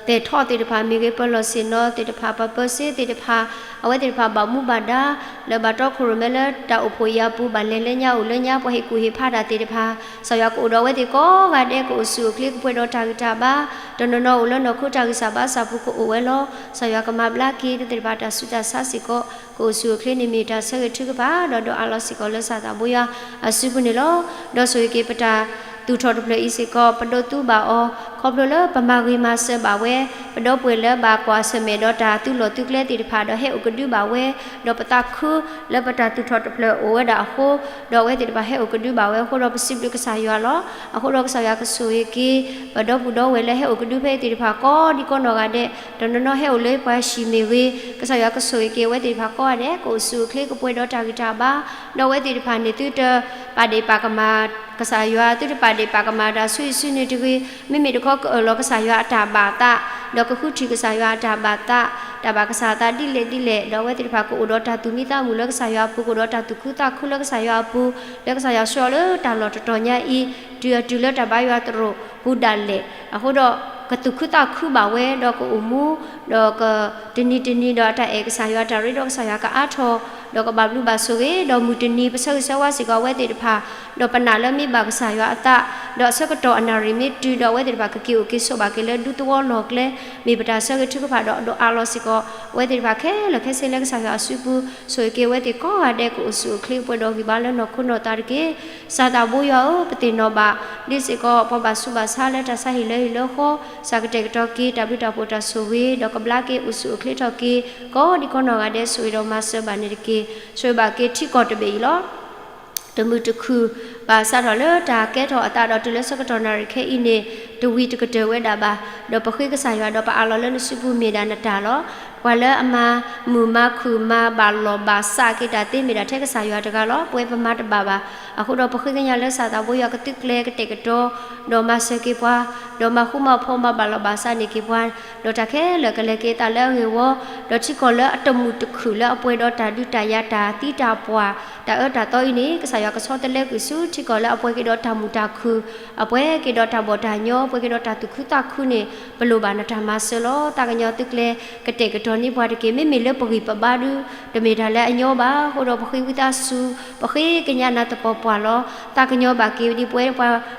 ပဲာ်ထီၣ်သ့ၣ်တဖၣ်မ့ၢ်ဂ့ၤ, ပလီၢ်ဆ့ၣ်နီၤသ့ၣ်တဖၣ်, ပပၢၤစ့သ့ၣ်တဖၣ်, အဝဲသ့ၣ်တဖၣ်ဘၣ်မူဘၣ်ဒါ လၢဘၣ်တီခိၣ်ရိၣ်မဲလၢတၢ်အိၣ်ဖှိၣ်အံၤအပူၤ ဘၣ်လဲၤလၢညါအိၣ်လၢညါ ပှၤဟ့ၣ်ကူၣ်ဟ့ၣ်ဖးတၢ်သ့ၣ်တဖၣ်, ကစၢ်ယွၤကအိၣ်ဒီးအဝဲသ့ၣ်ကိးဂၤဒဲး ကအိၣ်ဆူၣ်အိၣ်ချ့ ကပှဲၤဒီးတၢ်ဂံၢ်တၢ်ဘါ, တနီၤနီၤအိၣ်လၢနီၢ်ခိတၢ်ဂံၢ်စၢ်ဘါစၢ်ပူၤကအိၣ်ဝဲလီၤ. ကစၢ်ယွၤကမၤဘျါက့ၤသ့ၣ်တဖၣ်တၢ်ဆူးတၢ်ဆါစ့ၢ်ကီး, ကအိၣ်ဆူၣ်အိၣ်ချ့န့ၣ်မ့ၢ်တၢ်ဆၢဂ့ၤထုကဖၣ် ဒီးဒီးအးလီၤစ့ၢ်ကီးလၢကစၢ်သးဘိယွၤအစုပူၤန့ၣ်လီၤ. ဒီးဆိၣ်ဂ့ၤက့ၤပတၢ်သူၣ်ထီၣ်တဖျၢၣ်အံၤစ့ၢ်ကီး ပဒိးသူဘၣ်အီၤ ခီဖျိလၢပမၤဂ့ၤမၤစၢၤဘၣ်ဝဲ, ပဒီပုၢ်ဝဲၢ်လၢဘၣ်ကွၢ်ဆၢၣ်မဲာ်ဒီးတၢ်သုးလီၢ်သုးကျဲသ့ၣ်တဖၣ် ဒီးဟဲအိၣ်ကဒုဘၣ်ဝဲ, ဒီးပသးခုလၢပတၢ်သူၣ်ထီၣ်တဖျၢၣ်အိၣ်ဝဲဒၣ်အဃိ, ဒီးအဝဲသ့ၣ်တဖၣ်ဟဲအိၣ်ကဒုဘၣ်ဝဲအဃိဒီး ပစံးဘျုးကစၢ်ယွၤလီၤ. အဃိဒီးကစၢ်ယွၤကဆိၣ်ဂ့ၤက့ၤ ပဒီပုၢ်ဒီဝဲၢ်လၢဟဲအိၣ်ကဒုဖဲအံၤသ့ၣ်တဖၣ်ကိးဒံကိးနီၢ်ဂၤဒဲး, တနီၤနီၤဟဲအိၣ်လၢပှၤဟံၣ်မ့ၢ်ဂ့ၤ, ကစၢ်ယွၤကဆိၣ်ဂ့ၤက့ၤအဝဲသ့ၣ်တဖၣ်ကိးဂၤဒဲး ကအိၣ်ဆူၣ်အိၣ်ချ့ကပှဲၤဒီးတၢ်ဂံၢ်တၢ်ဘါ, ဒီးအဝဲသ့ၣ်တဖၣ်န့ၣ် သုတပာ်ဒ့ၣ်ပာ်ကမၣ်ကစၢ်ယွၤ, သုတပာ်ဒ့ၣ်ပာ်ကမၣ်တၢ်ဆူအံၤဆူန့ၣ်တဂ့ၤ, မ့မ့ၢ်တခီကအၢၣ်လီၤကစၢ်ယွၤအတၢ်ဘၣ်အသး, ဒီးကဃုထံၣ်ကစၢ်ယွၤအတၢ်ဘၣ်သး, တၢ်ဘၣ်ကစၢ်အသးဒ်လဲၣ်ဒ်လဲၣ်, ဒီးအဝဲသ့ၣ်တဖၣ်ကအိၣ်ဒီးတၢ်သူၣ်မံသးမုာ်လၢကစၢ်ယွၤအပူၤ, ကအိၣ်ဒီးတၢ်သူၣ်ခုသးခုလၢကစၢ်ယွၤအပူၤ, လၢကစၢ်ယွၤဆှၢအီၤလၢတၢ်လီၢ်တတီၤညါအံၤ, တုၤအတုၤလၢတၢ်ဘါယွၤသရိာ်ပူၤဒၣ်လဲာ်, အဃိဒီး ကသူၣ်ခုသးခုဘၣ်ဝဲ ဒီးကအိၣ်မူ ဒီးကတနံၤတနံၤဒီးအတၢ်အဲၣ်ကစၢ်ယွၤ တၢ်ရ့ဒီးကစၢ်ယွၤကအါထီၣ်, ဒီးကဘၣ်ဘျုးဘၣ်ဆိၣ်ဂ့ၤ, ဒီးမုၢ်တနံၤပဆၢဂ့ၤဆၢဝါစ့ၢ်ကီးအဝဲသ့ၣ်တဖၣ်, ဒီးပနာ်လၢမ့ၢ်ဘၣ်ကစၢ်ယွၤအသး, ဒီးအဆၢကတီၢ်အနၣ်ရံၣ်မ့ၢ်တုၤဒီးအဝဲသ့ၣ်တဖၣ်ကက့ၤအိၣ်က့ၤဆိးဘၣ်က့ၤလၢဒူသဝီလီၢ်ကျဲ, မ့ၢ်ပတၢ်ဆၢဂ့ၤထုကဖၣ်ဒီးဒီးအးလီၤစ့ၢ်ကီး အဝဲသ့ၣ်တဖၣ်ခဲလၢာ်ခဲဆ့လၢကစၢ်ယွၤအစုပူၤ, ဆိၣ်ဂ့ၤက့ၤအဝဲသ့ၣ်ကိးဂၤဒဲး ကအိၣ်ဆူၣ်အိၣ်ချ့ပှဲၤဒီးဂံၢ်ဘါလၢနီၢ်ခိနီၢ်သးတက့ၢ်. ကစၢ်သးဘိယွၤဧၢ, ပသ့ၣ်နီၣ်ဘၣ် ဒ်စ့ၢ်ကီး ပှၤဘၣ်ဆူးဘၣ်ဆါလၢတၢ်ဆါဟံၣ်လၢဟံၣ်လၢဃီ, ကစၢ်ကတဲာ်ကတီၤက့ၤ တၢ်ဘျုးတၢ်ဖှိၣ်တၢ်ဆိၣ်ဂ့ၤ, ဒီးကဘျါက့ၤအိၣ်ဆူၣ်အိၣ်ချ့ထီၣ်က့ၤ ကိးဒံကိးနီၢ်ဂၤဒဲး ဆိၣ်ဂ့ၤဒီးမၤစၢၤဘၣ်န့ၣ်တက့ၢ်. ဆိၣ်ဂ့ၤဘၣ်က့ၤထံကီၢ်တဘ့ၣ်အံၤလီၤ. တမုာ်တခုၣ်ဘၣ်စးထီၣ်လၢတၢ်ကဲထီၣ်အသးဒီးတုၤလၢဆၢကတီၢ်နၣ်ရံၣ်ခဲအံၤန့ၣ် တဝံၤတကတၢၢ်ဝဲဒၣ်ဘၣ်, ဒီးပဃ့ကစၢ်ယွၤဒီးပအးလီၤလၢနစုပူၤမ့ၢ်ဒၣ်နတၢ်လီၤ. ပှၤလၢအမၤမုာ်မၤခုၣ်မၤဘၣ်လီၢ်ဘၣ်စးက့ၤတၢ်သ့မ့ၢ်ဒၣ်ထဲကစၢ်ယွၤတဂၤလီၤ. ပဝဲပမၤတဘၣ်ဘၣ်. အဃိဒီးပဃ့ကညးလၢကစၢ်သးဘိယွၤကသုးကျဲၤကတဲာ်ကတီၤ ဒီးမၤစၢၤက့ၤပှၤ, ဒီးမၤဃူမၤဖိးမၤဘၣ်လီၢ်ဘၣ်စးန့ၢ်က့ၤပှၤ, ဒီးတၢ်ခဲလၢာ်ကလဲၤက့ၤအသးလၢအဂ့ၢ်ဝီ, ဒီးထံကီၢ်လၢအတမုာ်တခုၣ်လၢအပှဲၤဒီးတၢ်ဒုးတၢ်ယၤတၢ်သံတၢ်ပှၢ် တၢ်အၢတၢ်သီအံၤန့ၣ် ကစၢ်ယွၤကဆီတလဲကွံာ်ဆူထံကီၢ်လၢအပှဲၤက့ၤဒီးတၢ်မုာ်တၢ်ခုၣ်, အပှဲၤက့ၤဒီးတၢ်ဘီၣ်တၢ်ညီ, ပှဲၤက့ၤဒီးတၢ်သူၣ်ခုသးခုန့ၣ် ပလိၣ်ဘၣ်နတၢ်မၤစၢၤလီၤ. သးကညီၤသုးကျဲၤကတဲာ်ကတီၤန့ၢ်ပှၤတက့ၢ်. မ့မ့ၢ်လၢပဂံၢ်ပဘါဒု တမ့ၢ်တၢ်လၢအညီဘၣ်. အဃိဒီးပဃ့ဝံသးစူၤ, ပဃ့ကညးနၤသပှၢ်ပှၢ်လီၤ. သးကညီၤဘၣ်က့ၤဒ်ပဝဲ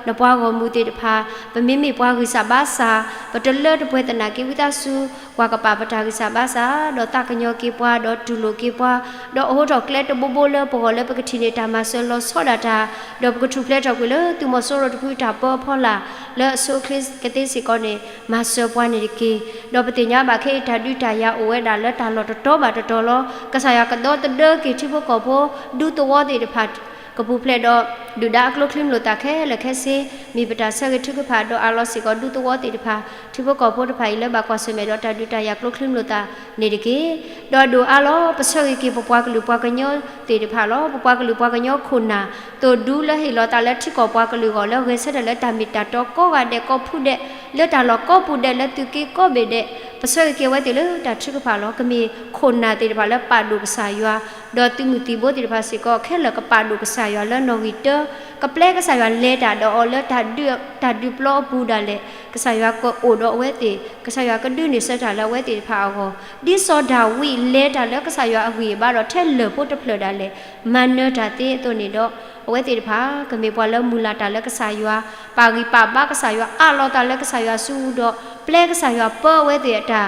နပှၤဂီၢ်မုၢ်သ့ၣ်တဖၣ်, ပမ့မ့ၢ်ပှၤဂံၢ်စၢ်ဘါစၢ်, ပတလၢတပှဲၤသနာ်က့ ဝံသးစူၤ ကွၢ်ကပာ်ပတၢ်ဂံၢ်စၢ်ဘါစၢ်, ဒီးသးကညီၤက့ၤပှၤ, ဒီးတူၢ်လိာ်က့ၤပှၤ, ဒီးအဟိထီၣ်ကျဲတဘိဘိလၢပဂီၢ်လၢပကထံၣ်န့ၢ်တၢ်မၤစၢၤလီၤဆီဒၣ်တၢ်, ဒီးပကထူၣ်ဖျဲးထီၣ်ကွံာ်လၢသုးမီၤစိရိၤတဖုတၢ်ပၢအဖီလာ်, လၢအဆိအချ့ကသ့စ့ၢ်ကီးန့ၣ် မၤစၢၤပှၤန့ၣ်တက့ၢ်. ဒီးပသ့ၣ်ညါဘၣ်ခဲအံၤတၢ်ဒုးတၢ်ယၤအိၣ်ဝဲဒၣ်လၢတၢ်လီၢ်တတီၤဘၣ်တတီၤလီၤ. ကစၢ်ယွၤကဒီသဒၢက့ၤထံဖိကီၢ်ဖိ ဒူသဝီသ့ၣ်တဖၣ် ကပူၤဖျဲးဒီး ဒုၣ်ဒါအကျိချံမျိာ်သၣ်ခဲလၢာ်ခဲဆ့, မ့ၢ်ပတၢ်ဆၢဂ့ၤထုကဖၣ်ဒီးအးလီၤစ့ၢ်ကီးဒူသဝီသ့ၣ်တဖၣ်, ထံဖိကီၢ်ဖိတဖၣ်အံၤလၢဘၣ်ကွၢ်ဆၢၣ်မဲာ်ဒီးတၢ်ဒုးတၢ်ယၤကျိချံမျိာ်သၣ်န့ၣ်တက့ၢ်. ဒီးဒိၣ်အါလီၤ ပဆၢဂ့ၤက့ၤပပှၤကလုာ်ပှၤကညီသ့ၣ်တဖၣ်လီၤ. ပပှၤကလုာ်ပှၤကညီခိၣ်နၢ် သိၣ်ဒူလၢဟ့ၣ်လီၤသးလၢထံကီၢ်ပှၤကလုာ်အဂီၢ် လၢဂဲၤဆၢထၢၣ်လၢတၢ်မ့ၢ်တၢ်တီကိးဂၤဒဲး ကိးဖုဒဲး, လၢတၢ်လီၢ်ကိးပူၤဒဲး လၢသုးက့ကိးဘ့ၣ်ဒဲး, ပဆၢဂ့ၤက့ၤအဝဲသ့ၣ်လၢတၢ်ထုကဖၣ်လီၤ. ကမ့ၢ်ခိၣ်နၢ်သ့ၣ်တဖၣ်လၢပာ်ဒိၣ်ကစၢ်ယွၤ, ဒီးသုးမုၢ်သံၣ်ဘိသ့ၣ်တဖၣ်စ့ၢ်ကီး ခဲလၢာ်ကပာ်ဒိၣ်ကစၢ်ယွၤလၢနီၣ်ဂံၢ်တၢ, ကပျဲကစၢ်ယွၤလဲၤတၢ်ဒီးအီၤလၢတၢ်ဒုးပျီအပူၤဒၣ်လဲာ်, ကစၢ်ယွၤကအိၣ်ဒီးအဝဲသ့ၣ်, ကစၢ်ယွၤကဒုးန့ၢ်ဆၢတၢ်လၢအဝဲသ့ၣ်တဖၣ်အဂီၢ်, ဒ်စီၤဒၤဝံးလဲၤတၢ်လၢကစၢ်ယွၤအဂံၢ်အဘါဒီးထဲလၢာ်ဖိတဖျၢၣ်ဒၣ်လဲာ်, မၤနၢၤတၢ်သ့အသိးန့ၣ်ဒီး, အဝဲသ့ၣ်တဖၣ် ကမ့ၢ်ပှၤလၢမုၢ်လၢ်တၢ်လၢကစၢ်ယွၤ, ပာ်ဂံၢ်ပာ်ဘါကစၢ်ယွၤ အးလီၤသးလၢကစၢ်ယွၤစုပူၤဒီး, ပျဲကစၢ်ယွၤပၢအဝဲသ့ၣ်အတၢ်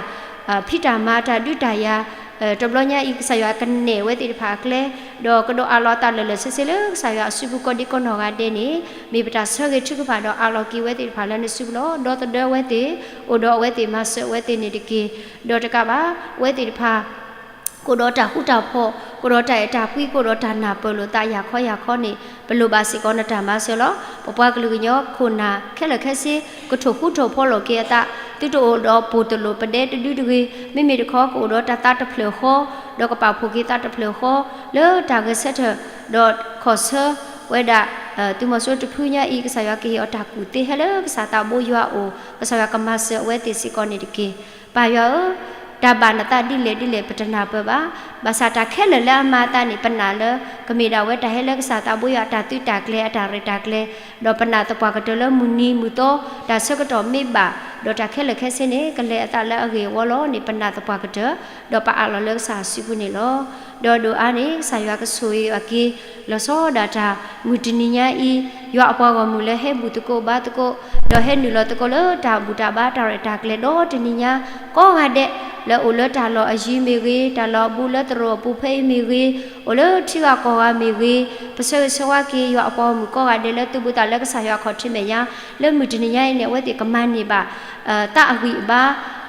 ဖံးတၢ်မၤတၢ်ဒုးတၢ်ယၤ, တဘျီညါအံၤ ကစၢ်ယွၤကနဲၣ်အဝဲသ့ၣ်တဖၣ်အကျဲ, ဒီးကဒိးအးလီၤသးလၢာ်လၢာ်ဆ့ဆ့လၢကစၢ်ယွၤအစုပူၤကိးဒံကိးနီၢ်ဂၤဒဲးန့ၣ်, မ့ၢ်ပတၢ်ဆၢဂ့ၤထုကဖၣ်ဒီးအးလီၤက့ၤဝဲသ့ၣ်တဖၣ်လၢနစုပူၤလီၤ. ဒီသဒၢဝဲသ့ၣ်, အိၣ်ဒီးအဝဲသ့ၣ် မၤစၢၤအဝဲသ့ၣ်န့ၣ်တက့ၢ်. ဒီးတကးဘၣ်, အဝဲသ့ၣ်တဖၣ် ကအိၣ်ဒီးတၢ်ဃူတၢ်ဖိး, ကအိၣ်ဒီးတၢ်အဲၣ်တၢ်ကွံ, ကအိၣ်ဒီးတၢ်နၢ်ပၢၢ်လိာ်သးယၤခီယၤခီန့ၣ်, ပလိၣ်ဘၣ်စ့ၢ်ကီးနတၢ်မၤစၢၤလီၤ. ပပှၤကလုာ်ကညီခိၣ်နၢ်ခဲလၢာ်ခဲဆ့ ကထိၣ်ဃူထိၣ်ဖိးလိာ်က့ၤအသး, သုတအိၣ်ဒီးပိၢ်တလိၣ်ပဒဲတဒုတဂ့ၤ, မ့မ့ၢ်တခီကအိၣ်ဒီးတၢ်သးတဖျၢၣ်ဃီ, ဒီးကပာ်ဖှိၣ်က့ၤသးတဖျၢၣ်ဃီ, လၢတၢ်ဂဲၤဆၢထၢၣ်, ဒီးခီၣ်ဆၢဝဲဒၣ် သုးမီၤစိတဖုညါအံၤ ကစၢ်ယွၤကဟ့ၣ်အီၤတၢ်ကူၣ်သ့ဟဲလၢကစၢ်သးဘိယွၤအအိၣ်, ကစၢ်ယွၤကမၤစၢၤအဝဲသ့ၣ်စ့ၢ်ကီးန့ၣ်တက့ၢ်. ပၢ်ယွၤဧၢ, တၢ်ဘၣ်နသးဒ်လဲၣ်ဒ်လဲၣ် ပတနၢ်ပၢၢ်ဘၣ်. ဘၣ်ဆၣ်တၢ်ခဲလၢာ်လၢအမၤအသးန့ၣ် ပနာ်လၢ ကမ့ၢ်ဒၣ်ဝဲတၢ်ဟဲလၢကစၢ်သးဘိယွၤအတၢ်သုးတၢ်ကျဲၤ အတၢ်ရဲၣ်တၢ်ကျဲၤ, ဒီးပနာ်သပှၢ်ကတၢၢ်လၢမုၢ်နံၤမုၢ်သီ တၢ်ဆၢကတီၢ်မ့ၢ်ဘၣ်, ဒီးတၢ်ခဲလၢာ်ခဲဆ့န့ၣ် ကလဲၤအသးလၢအဂ့ၢ်အဝီလီၤန့ၣ် ပနာ်သပှၢ်ကတၢၢ်, ဒီးပအးလီၤလၢကစၢ်အစုပူၤန့ၣ်လီၤ. ဒီးဒိၣ်အါန့ၣ် ကစၢ်ယွၤကဆိၣ်ဂ့ၤအီၤက့ၤ လီၤဆီဒၣ်တၢ် မုၢ်တနံၤညါအံၤ, ယွၤအပှၤဂီၢ်မုၢ်လၢဟဲဘူၣ်သကိးဘါသကိး, ဒီးဟဲနုာ်လီၤသကိးလၢတၢ်ဘူၣ်တၢ်ဘါတၢ်ရဲၣ်တၢ်ကျဲၤဒီတနံၤညါ ကိးဂၤဒဲး, လၢအိၣ်လၢတၢ်လီၢ်အယံၤမ့ၢ်ဂ့ၤ, တၢ်လီၢ်အဘူးလၢသရိာ်အပူၤဖဲအံၤမ့ၢ်ဂ့ၤ, အိၣ်လၢထံဂၤကီၢ်ဂၤမ့ၢ်ဂ့ၤ, ပဆၢဂ့ၤဆၢဝါက့ၤ ယွၤအပှၤဂီၢ်မုၢ်ကိးဂၤဒဲးလၢသုးဘူးသးလၢကစၢ်ယွၤအခီၣ်ထံးမဲာ်ညါ, လၢမုၢ်တနံၤညါအံၤန့ၣ် အဝဲသ့ၣ်ကမၤန့ၢ်ဘၣ် သးအဂံၢ်အဘါ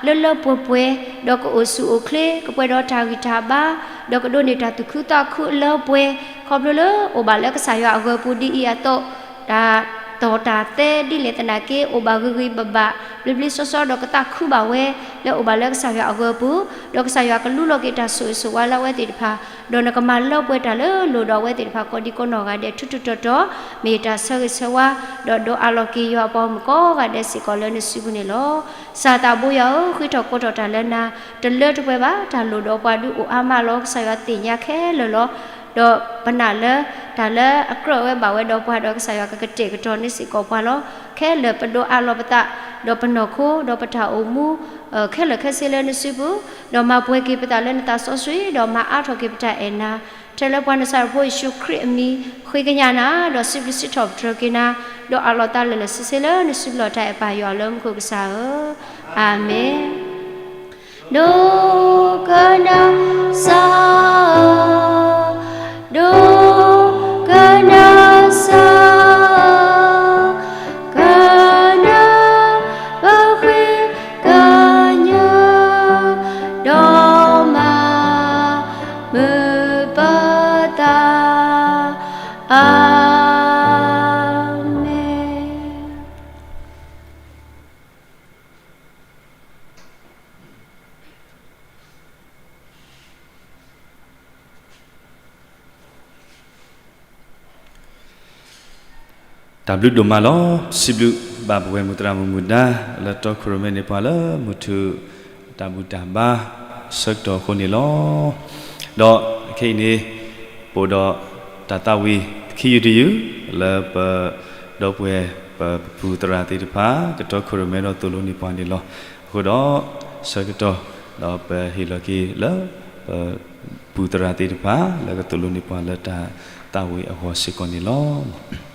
လၢလၢပှဲၤပှဲၤ, ဒီးကအိၣ်ဆူၣ်အိၣ်ချ့ ကပှဲၤဒီးတၢ်ဂံၢ်တၢ်ဘါ, ဒီးကဒိးန့ၢ်တၢ်သူၣ်ခုသးခုအလၢပှဲၤ, ခီဖျိလၢအိၣ်ဘၣ်လၢကစၢ်ယွၤအဂၢၤပူၤဒ်အံၤအသိး, တၢ်တီၢ်တၢ်သဲဒ်လဲၣ်သနာ်က့ အိၣ်ဘၣ်ဂ့ၤဂ့ၤဘၣ်ဘၣ် ဘျ့ဘျ့ဆှီဆှီ ဒီးကသးခုဘၣ်ဝဲ လၢအိၣ်ဘၣ်လၢကစၢ်ယွၤအဂၢၤပူၤ, ဒီးကစၢ်ယွၤကလူလီၤက့ၤတၢ်ဆိၣ်ဂ့ၤဆိၣ်ဝါလၢအဝဲသ့ၣ်တဖၣ်, ဒီးနကမၤလၢပှဲၤတၢ်လၢလိၣ်ဒီးအဝဲသ့ၣ်တဖၣ်ကိးဒံကိးနီၢ်ဂၤဒဲး ထူးထူးတီၤတီၤ, မ့ၢ်တၢ်ဆၢဂ့ၤဆၢဝါ, ဒီးဒိးအးလီၤက့ၤယွၤအပှၤဂီၢ်မုၢ်ကိးဂၤဒဲးစ့ၢ်ကီးလၢနစုပူၤန့ၣ်လီၤ. ကစၢ်သးဘိယွၤဧၢ, ဃ့ထီၣ်ကိးထီၣ်တၢ်လၢနၤ, တလၢတပှဲၤဘၣ်, တၢ်လိၣ်ဒီးပှၤဒုးအိၣ်အါမးလီၤ. ကစၢ်ယွၤသ့ၣ်ညါခဲလၢာ်လီၤ. ဒီးပနာ်လၢ တၢ်လၢအကြၢးဝဲဘၣ်ဝဲဒီးပှၤဒီး ကစၢ်ယွၤကကတဲာ်ကတီၤန့ၢ်စ့ၢ်ကီးပှၤလီၤ. ခဲလၢာ်ပဒိးအးလီၤပသး, ဒီးပနီၢ်ခိ, ဒီးပတၢ်အိၣ်မူ ခဲလၢာ်ခဲဆ့လၢနစုပူၤ, ဒီးမၤပှဲၤက့ၤပသးလၢနသးစီဆှံ, ဒီးမၤအါထီၣ်က့ၤပတၢ်အဲၣ်နၤ, ထဲလၢပှၤနစၤရ့းဖိယ့ၣ်ၡူးခရံာ်အမံၤ, ဃ့ကညးနၤ, ဒီးစံးဘျုးစံးထီၣ်ပတြၢၤက့ၤနၤ, ဒီးအးလီၤသးလၢာ်လၢာ်ဆ့ဆ့လၢနစုပူၤလီၤ. တၢ်အဲၣ်ပၢ်ယွၤလၢမူခိၣ်ကစၢ်ဧၢ, အၤမ့ၣ်. ဒိကနၣ်စၢ်, ဒိကနၣ်စၢ်, ကနၣ်ပဃ့ကညး, ဒီးမၤမုာ်ပသး, အၤမ့ၣ်. တၢ်ဘျုးဒိၣ်မးလီၤ. စံးဘျုးဘၣ်ပဝဲမုၢ်သရၣ်မုၣ်မုၢ်ဒါ လၢတီခိၣ်ရိၣ်မဲန့ၢ်ပှၤလၢမုၢ်ထူၣ်တၢ်ဘူၣ်တၢ်ဘါဆၢကတီၢ်အဃိန့ၣ်လီၤ. ဒီးခဲအံၤန့ၣ် ပအိၣ်ဒီးတၢ်သးဝံၣ်ခံယုၢ်တယုၢ် လၢပဒီပုၢ်ဝဲၢ်ပပူၤသရၣ်သ့ၣ်တဖၣ် ကတီခိၣ်ရိၣ်မဲဒီးသိၣ်လိန့ၢ်ပှၤန့ၣ်လီၤ. အဃိဒီး ဆၢကတီၢ် ဒီးပဟ့ၣ်လီၤက့ၤလၢ ပပူၤသရၣ်သ့ၣ်တဖၣ် လၢကသိၣ်လိန့ၢ်ပှၤလၢတၢ်သးဝံၣ်အဂီၢ်စ့ၢ်ကီးန့ၣ်လီၤ. တ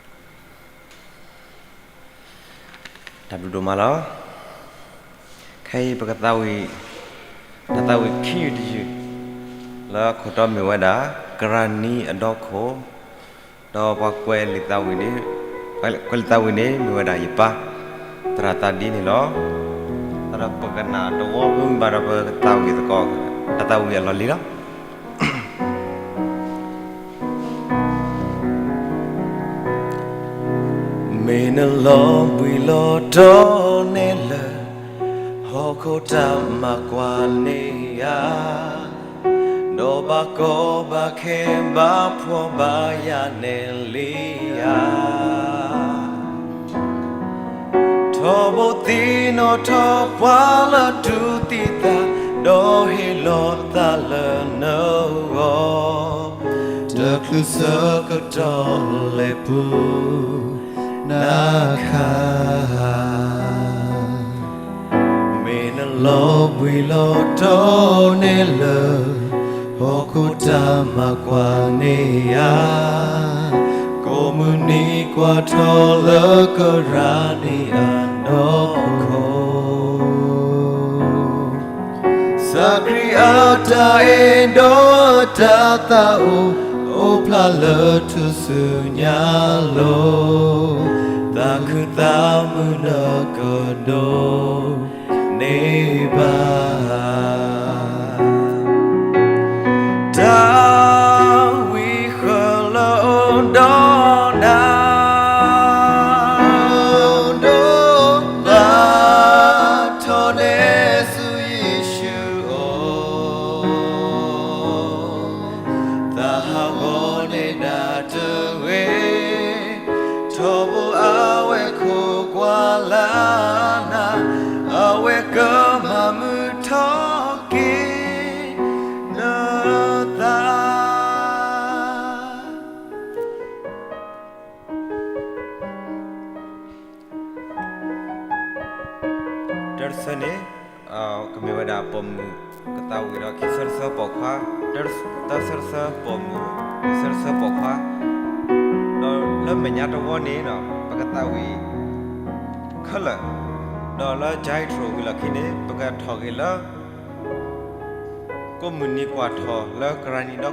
ၢ်ဘျုးဒိၣ်မးလီၤ. ခဲအံၤပကသးဝံၣ် တၢ်သးဝံၣ်ခံယုၢ်တယုၢ် လၢအခိၣ်တီမ့ၢ်ဝဲဒၣ် ကရၢနံအဒီခိၣ်, ဒီးပှၤကွဲးလံာ်သးဝံၣ်န့ၣ်, ကွဲးလံာ်သးဝံၣ်န့ၣ် မ့ၢ်ဝဲဒၣ်ယပၢ် သရၣ်သးဒ့န့ၣ်လီၤ. ဒီးပကနၣ်တဝီဖိမ့ၢ်ဘၣ်ဒီးပကသးဝံၣ်သကိး တၢ်သးဝံၣ်အလီၢ်လံၤလီၤ. မ့ၢ်နလီၤဘှံး လီၤတီၢ်န့ၢ်လၢ ဟီၣ်ခိၣ်တၢ်မၤကွၢ်န့ၢ်ယၤ, ဒီးဘၣ်ကီဘၣ်ခဲဘၣ်ဖှီၣ်ဘၣ်ယာ်န့ၢ်လံယၤ, ထီဘိသံနီၣ်ထီၣ်ပှၤလၢတူၢ်သံသး, ဒီးဟ့ၣ်လီၤသးလၢနဂီၢ်, တချုးဆၢကတီၢ်လဲၤပူၤ နခါ မ့ၢ်နလီၤဘှံးလီၤတီၢ်န့ၢ်လၢ ဟီၣ်ခိၣ်တၢ်မၤကွၢ်န့ၢ်ယၤ, ကိးမုၢ်နံၤကွၢ်ထီၣ်လၢကရၢနံၣ်အနီၢ်ခိ စၢ်ခရံာ်အတၢ်အဲၣ်ဒီးအတၢ်သးအိၣ်, အိၣ်ဖျါလၢထူၣ်စုညါလိၤ, သးခုသးမုာ်နကဒိးန့ၢ်ဘၣ် တၢ်ဝံဃၢၤလၢအိၣ်ဒီးနၤ, အိၣ်ဒီးနၤထီၣ်န့ၢ်ဆူယ့ၣ်ၡူးအအိၣ်, သးဟးဂီၤန့ၢ်ဒၣ်တဂ့ၤ, ထီဘိအဝဲခိးကွၢ်လၢ်နၤ, အဝဲကမၤမုာ်ထီၣ်က့ၤနသး တၢ်တဆၢန့ၣ် ကမ့ၢ်ဝဲဒၣ် ပိာ်မုၣ်ကသးဝံၣ်ဒီး ခံဆၢတဆၢပိာ်ခွါ, တၢ်ဆၢတဆၢပိာ်မုၣ်, ခံဆၢတဆၢပိာ်ခွါ, ဒီးလၢမဲာ်ညါတဝီန့ၣ် ပကသးဝံၣ်ခဲလၢာ်, ဒီးလၢ Jethro ဝံၤလီၢ်ခံန့ၣ် ပကထီၣ်က့ၤလၢ ကိးမုၢ်နံၤကွၢ်ထီၣ်လၢကရၢနံၣ်နီၢ်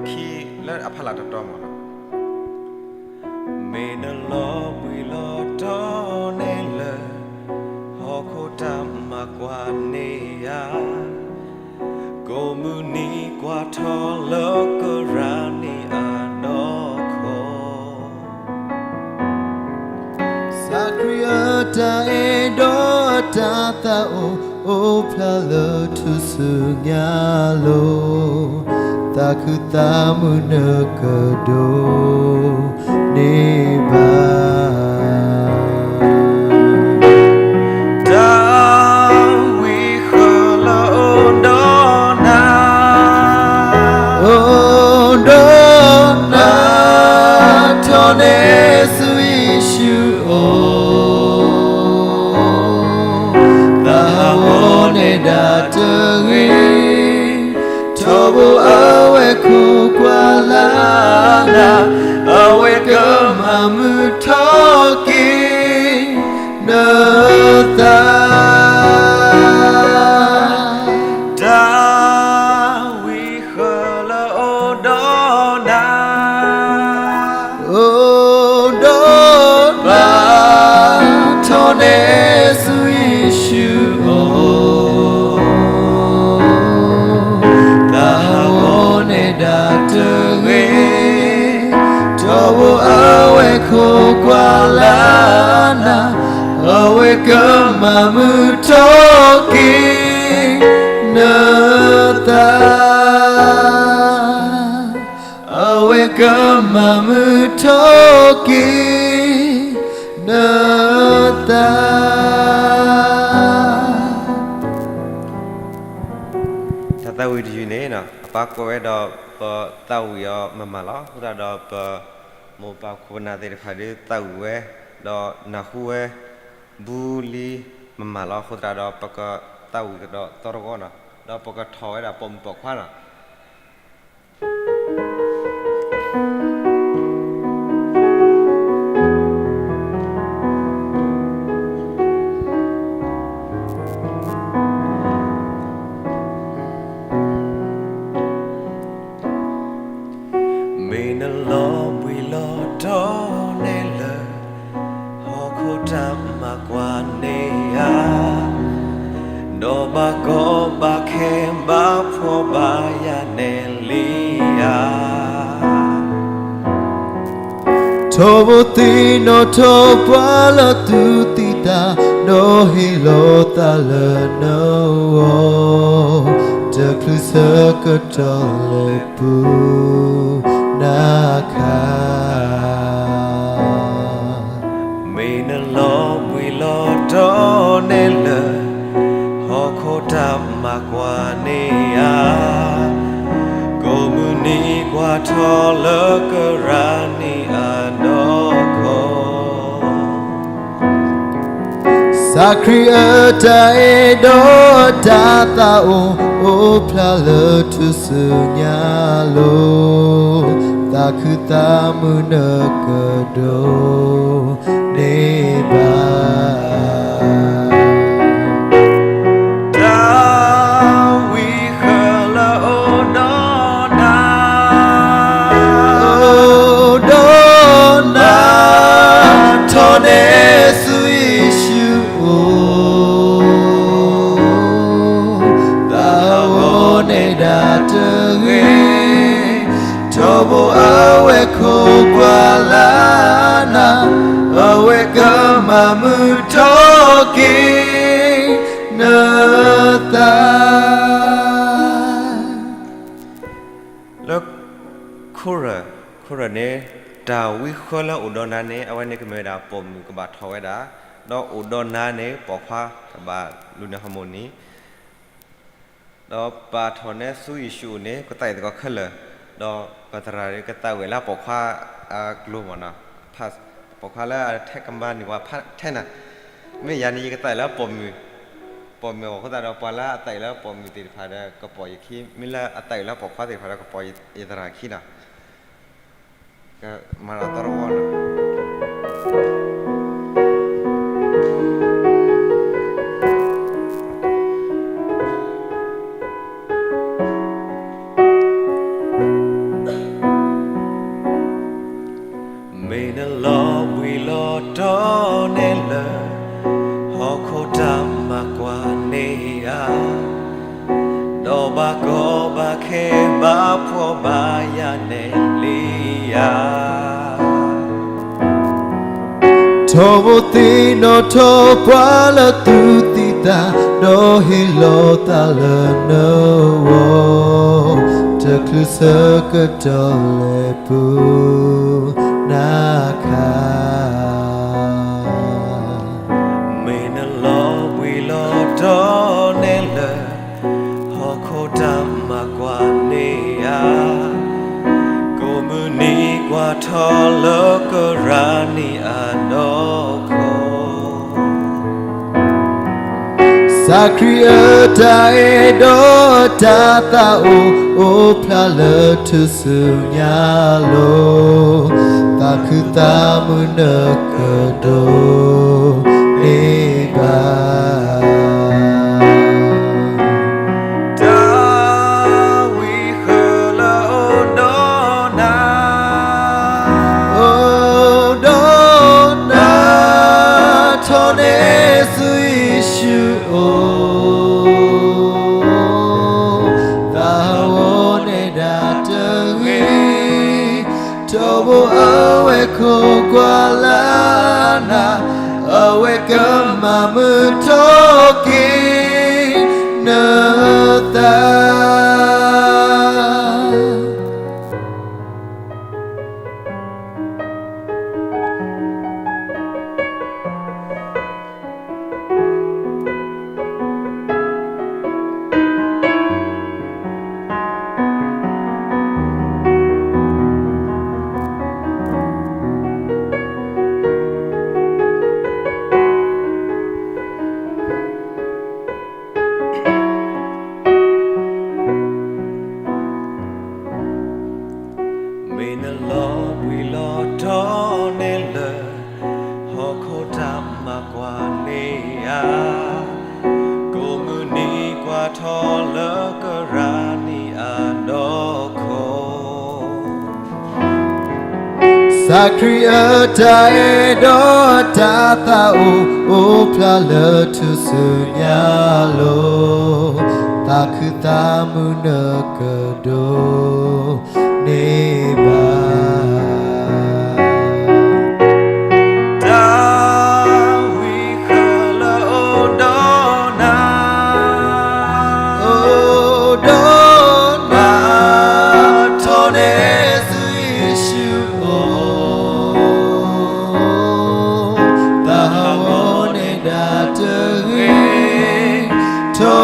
ခိ လၢခံလၢအဖီလာ်တတီၤမးလီၤ. မ့ၢ်နလီၤဘှံးလီၤတီၢ်န့ၢ်လၢ ဟီၣ်ခိၣ်တၢ်မၤကွၢ်န့ၢ်ယၤ, ကိးမုၢ်နံၤကွၢ်ထီၣ်လၢကရၢနံၣ်အနီၢ်ခိ စၢ်ခရံာ်အတၢ်အဲၣ်ဒီးအတၢ်သးအိၣ်, အိၣ်ဖျါလၢထူၣ်စုညါလိၤ, သးခုသးမုာ်နကဒိးန့ၢ်ဘၣ် တၢ်ဝံဃၢၤလၢအိၣ်ဒီးနၤ, အိၣ်ဒီးနၤထီၣ်န့ၢ်ဆူယ့ၣ်ၡူးအအိၣ်, သးဟးဂီၤန့ၢ်ဒၣ်တဂ့ၤ, ထီဘိအဝဲခိးကွၢ်လၢ်နၤ, အဝဲကမၤမုာ်ထီၣ်က့ၤနသး တၢ်ဝံဃၢၤလၢအိၣ်ဒီးနၤ, အိၣ်ဒီးနၤ ထီၣ်န့ၢ်ဆူယ့ၣ်ၡူးအအိၣ်, သးဟးဂီၤန့ၢ်ဒၣ်တဂ့ၤ, ထီဘိအဝဲခိးကွၢ်လၢ်နၤ, အဝဲကမၤမုာ်ထီၣ်က့ၤနသး အဝဲကမၤမုာ်ထီၣ်က့ၤနသး တၢ်သးဝံၣ်တယုၢ်န့ၣ် အပၢ်ကွဲးဝဲဒီး ပသးဝံၣ်အီၤမးမးလီၤ. အဃိသတးဒီး ပမိၢ်ပၢ်ခိၣ်ပနၢ်သ့ၣ်တဖၣ်ဒုးသးဝံၣ်ဝဲ ဒီးနၢ်ဟူဝဲ ဘူးလံမးမးလီၤ. အဃိသတးဒီး ပကသးဝံၣ်ကဒီးသီတဂီၢ်နီၤ, ဒီးပကထီၣ်ဝဲဒၣ်ပိာ်မုၣ်ပိာ်ခွါနီၤ. မ့ၢ်နလီၤဘှံးလီၤတီၢ်န့ၢ်လၢ ဟီၣ်ခိၣ်တၢ်မၤကွၢ်န့ၢ်ယၤ, ဒီးဘၣ်ကီဘၣ်ခဲဘၣ်ဖှီၣ်ဘၣ်ယာ်န့ၢ်လံယၤ, ထီဘိသ့ၣ်နီၣ်ထီၣ်ပှၤလၢသူၣ်သံၣ်သး, ဒီးဟ့ၣ်လီၤသးလၢနဂီၢ်, တချုးဆၢကတီၢ်လဲၤပူၤနၤခါ. မ့ၢ်နလီၤဘှံးလီၤတီၤနဲလၢ ဟီၣ်ခိၣ်တၢ်မၤကွၢ်န့ၢ်ဧါ, ကိးမုၢ်နံၤကွၢ်ထီၣ်လၢကရၢနံၣ်အနီၢ်ကီၢ်, စၢ်ခရံာ်အတၢ်အဲၣ်ဒီးတၢ်သးအိၣ် အိၣ်ဖျါလၢထူၣ်စုညါအလိၤ, သးခုသးမုာ်နကဒိးန့ၢ်ဘၣ်. တၢ်ဝံဃၢလၢအိၣ်ဒီးနၤ, အိၣ်ဒီးနၤ, ထီၣ်နဲဆူယ့ၣ်ၡူးအိၣ်, သးဟးဂီၤနဲဒၣ်တဂ့ၤ, ထီဘိအဝဲခိးကွၢ်လၢနၤ, အဝဲကမၤမုာ်ထီၣ်က့ၤနသး. လၢ chorus, chorus န့ၣ်, တၢ်ဝံဃၢလၢအိၣ်ဒီးနၤန့ၣ် အဝဲန့ၣ်ကမ့ၢ်ဝဲဒၣ်ပိာ်မုၣ်ကဘၣ်ထီၣ်ဝဲဒၣ်, ဒီးအိၣ်ဒီးနၤန့ၣ် ပိာ်ခွါကဘၣ်လူၤန့ၢ် harmony, ဒီးပာ်ထီၣ်နဲဆူယ့ၣ်ၡူးအိၣ်န့ၣ် ကသးအံၤသကိးခဲလၢာ်, ဒီးပသရၣ်ကသးဝံၣ်လၢပိာ်ခွါအကျိၤမ့ၢ်နီၤ, ပိာ်ခွါလၢအထဲကမၤန့ၢ်ပှၤထဲနၤ, မ့ၢ်ယၤန့ၣ်ယကသးဝံၣ်လၢပိာ်မုၣ်, ပိာ်မုၣ်အဃိသတးဒီး ပှၤလၢအသးဝံၣ်လၢပိာ်မုၣ်သ့ၣ်တဖၣ်ဒီး ကပိာ်ယခံ, မ့ၢ်လၢအသးဝံၣ်လၢပိာ်ခွါသ့ၣ်တဖၣ်ဒီး ကပိာ်ယသရၣ်ခံနီၤ. ကမၤလီၤတရီတဝီနီၤ. မ့ၢ်နလီၤဘှံးလီၤတီၤနဲလၢ ဟီၣ်ခိၣ်တၢ်မၤကွၢ်န့ၢ်ဧါ, ဒီးဘၣ်ကီဘၣ်ခဲဘၣ်ဖှီၣ်ဘၣ်ယာ်နဲလံဧါ. ထီဘိသ့ၣ်နီၣ်ထီၣ်ပှၤလၢသူၣ်သံၣ်သး, ဒီးဟ့ၣ်လီၤသးလၢနဂီၢ်, တချုးဆၢကတီၢ်လဲၤပူၤနၤခါ. မ့ၢ်နလီၤဘှံးလီၤတီၤနဲလၢ ဟီၣ်ခိၣ်တၢ်မၤကွၢ်န့ၢ်ဧါ, ကိးမုၢ်နံၤကွၢ်ထီၣ်လၢကရၢနံၣ်အနီၢ်ကီၢ်, စၢ်ခရံာ်အတၢ်အဲၣ်ဒီးတၢ်သးအိၣ် အိၣ်ဖျါလၢထူၣ်စုညါအလိၤ, သးခုသးမုာ်နကဒိးန့ၢ်ဘၣ်. တၢ်ဝံဃၢလၢအိၣ်ဒီးနၤ, အိၣ်ဒီးနၤ, ထီၣ်နဲဆူယ့ၣ်ၡူးအိၣ်, သးဟးဂီၤနဲဒၣ်တဂ့ၤ, ထီဘိအဝဲခိးကွၢ်လၢနၤ, အဝဲကမၤမုာ်ထီၣ်က့ၤနသး. မ့ၢ်နလီၤဘှံးလီၤတီၤနဲလၢ ဟီၣ်ခိၣ်တၢ်မၤကွၢ်န့ၢ်ဧါ, ကိးမုၢ်နံၤကွၢ်ထီၣ်လၢကရၢနံၣ်အနီၢ်ကီၢ်, စၢ်ခရံာ်အတၢ်အဲၣ်ဒီးတၢ်သးအိၣ် အိၣ်ဖျါလၢထူၣ်စုညါအလိၤ, သးခုသးမုာ်နကဒိးန့ၢ်ဘၣ်.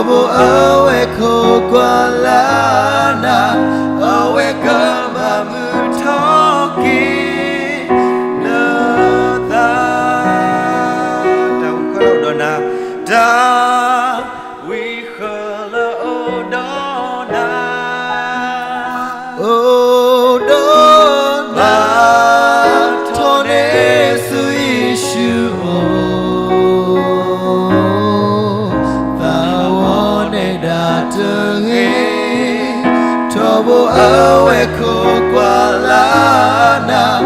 ဖိအဝဲၢ်ခိးကွၢ်လၢ်နၤ, အဝဲကမၤမုာ်ထီၣ်က့ၤနသး, တၢ်ဝံဃၢလၢအိၣ်ဒီးနၤ, တၢ်ဝံဃၢလၢအိၣ်ဒီးနၤ, အိၣ်ဒီးနၤ, ထီၣ်န့ၢ်ဆူယ့ၣ်ၡူးအိၣ် သးဝီန့ၣ်ဒၣ်တဂ့ၤ, ထီဘိအဝဲၢ်ခိးကွၢ်လၢ်နၤ,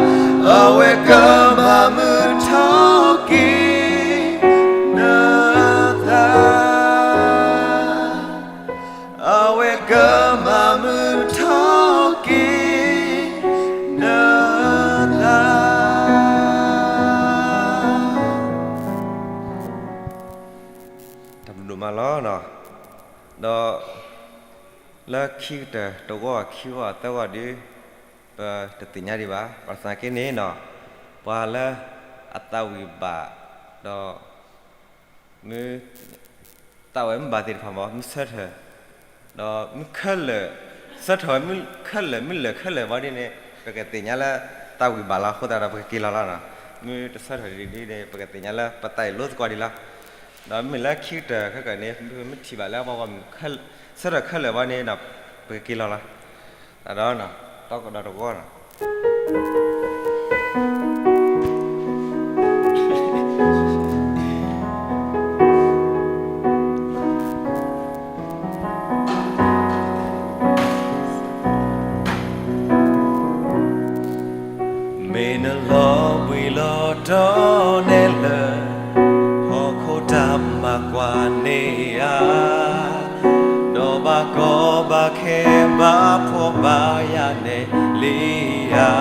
အဝဲကမၤမုာ်ထီၣ်က့ၤနသး, အဝဲကမၤမုာ်ထီၣ်က့ၤနသး. တၢ်ဘျုးဒိၣ်မးလီၤ. ဒီးလၢခံကတၢၢ်တဂီၢ်ခံဂီၢ်သၢဂီၢ်ဒုး ပတသ့ၣ်ညါဒံးဘၣ်. ဘၣ်ဆၣ်က့န့ၣ်နီၤ, ပှၤလၢအသးဝံၣ်ဘၣ်, ဒီးမ့ၢ်သးဝံၣ်မ့ၢ်ဘၣ်သ့ၣ်တဖၣ်မ့ၢ် မ့ၢ်ဆၢထၢၣ်, ဒီးမ့ၢ်ခဲလၢာ်, ဆၢထၢၣ်ဝဲမ့ၢ်ခဲလၢာ် မ့ၢ်လၢာ်ခဲလၢာ်ဘၣ်ဒ်န့ၣ် ပကသ့ၣ်ညါလၢသးဝံၣ်ဘၣ်လီၤ. အဃိသတးဒီး ပကက့ၤလီၤလီၤ. မ့ၢ်တဆၢထၢၣ်ဒ်န့ၣ် ပကသ့ၣ်ညါလၢပသးအံၤလိသကိးဒံးလီၤ. ဒီးမ့ၢ်လၢခံကတၢၢ်ခဲကနံၣ်န့ၣ် မ့ၢ်ထံၣ်ဘၣ်လၢပှၤဂီၢ်မုၢ် ဆၢထၢၣ်ခဲလၢာ်ဘၣ်န့ၣ်ဒီး ပကက့ၤလီၤလီၤ. ဒီး တီကဒီးတဂီၢ်လီၤ. မ့ၢ်နလီၤဘှံးလီၤတီၤနဲၣ်လၢ ဟီၣ်ခိၣ်တၢ်မၤကွၢ်န့ၢ်ဧါ, ဒီးဘၣ်ကီဘၣ်ခဲဘၣ်ဖှီၣ်ဘၣ်ယာ်နဲၣ်လံဧါ.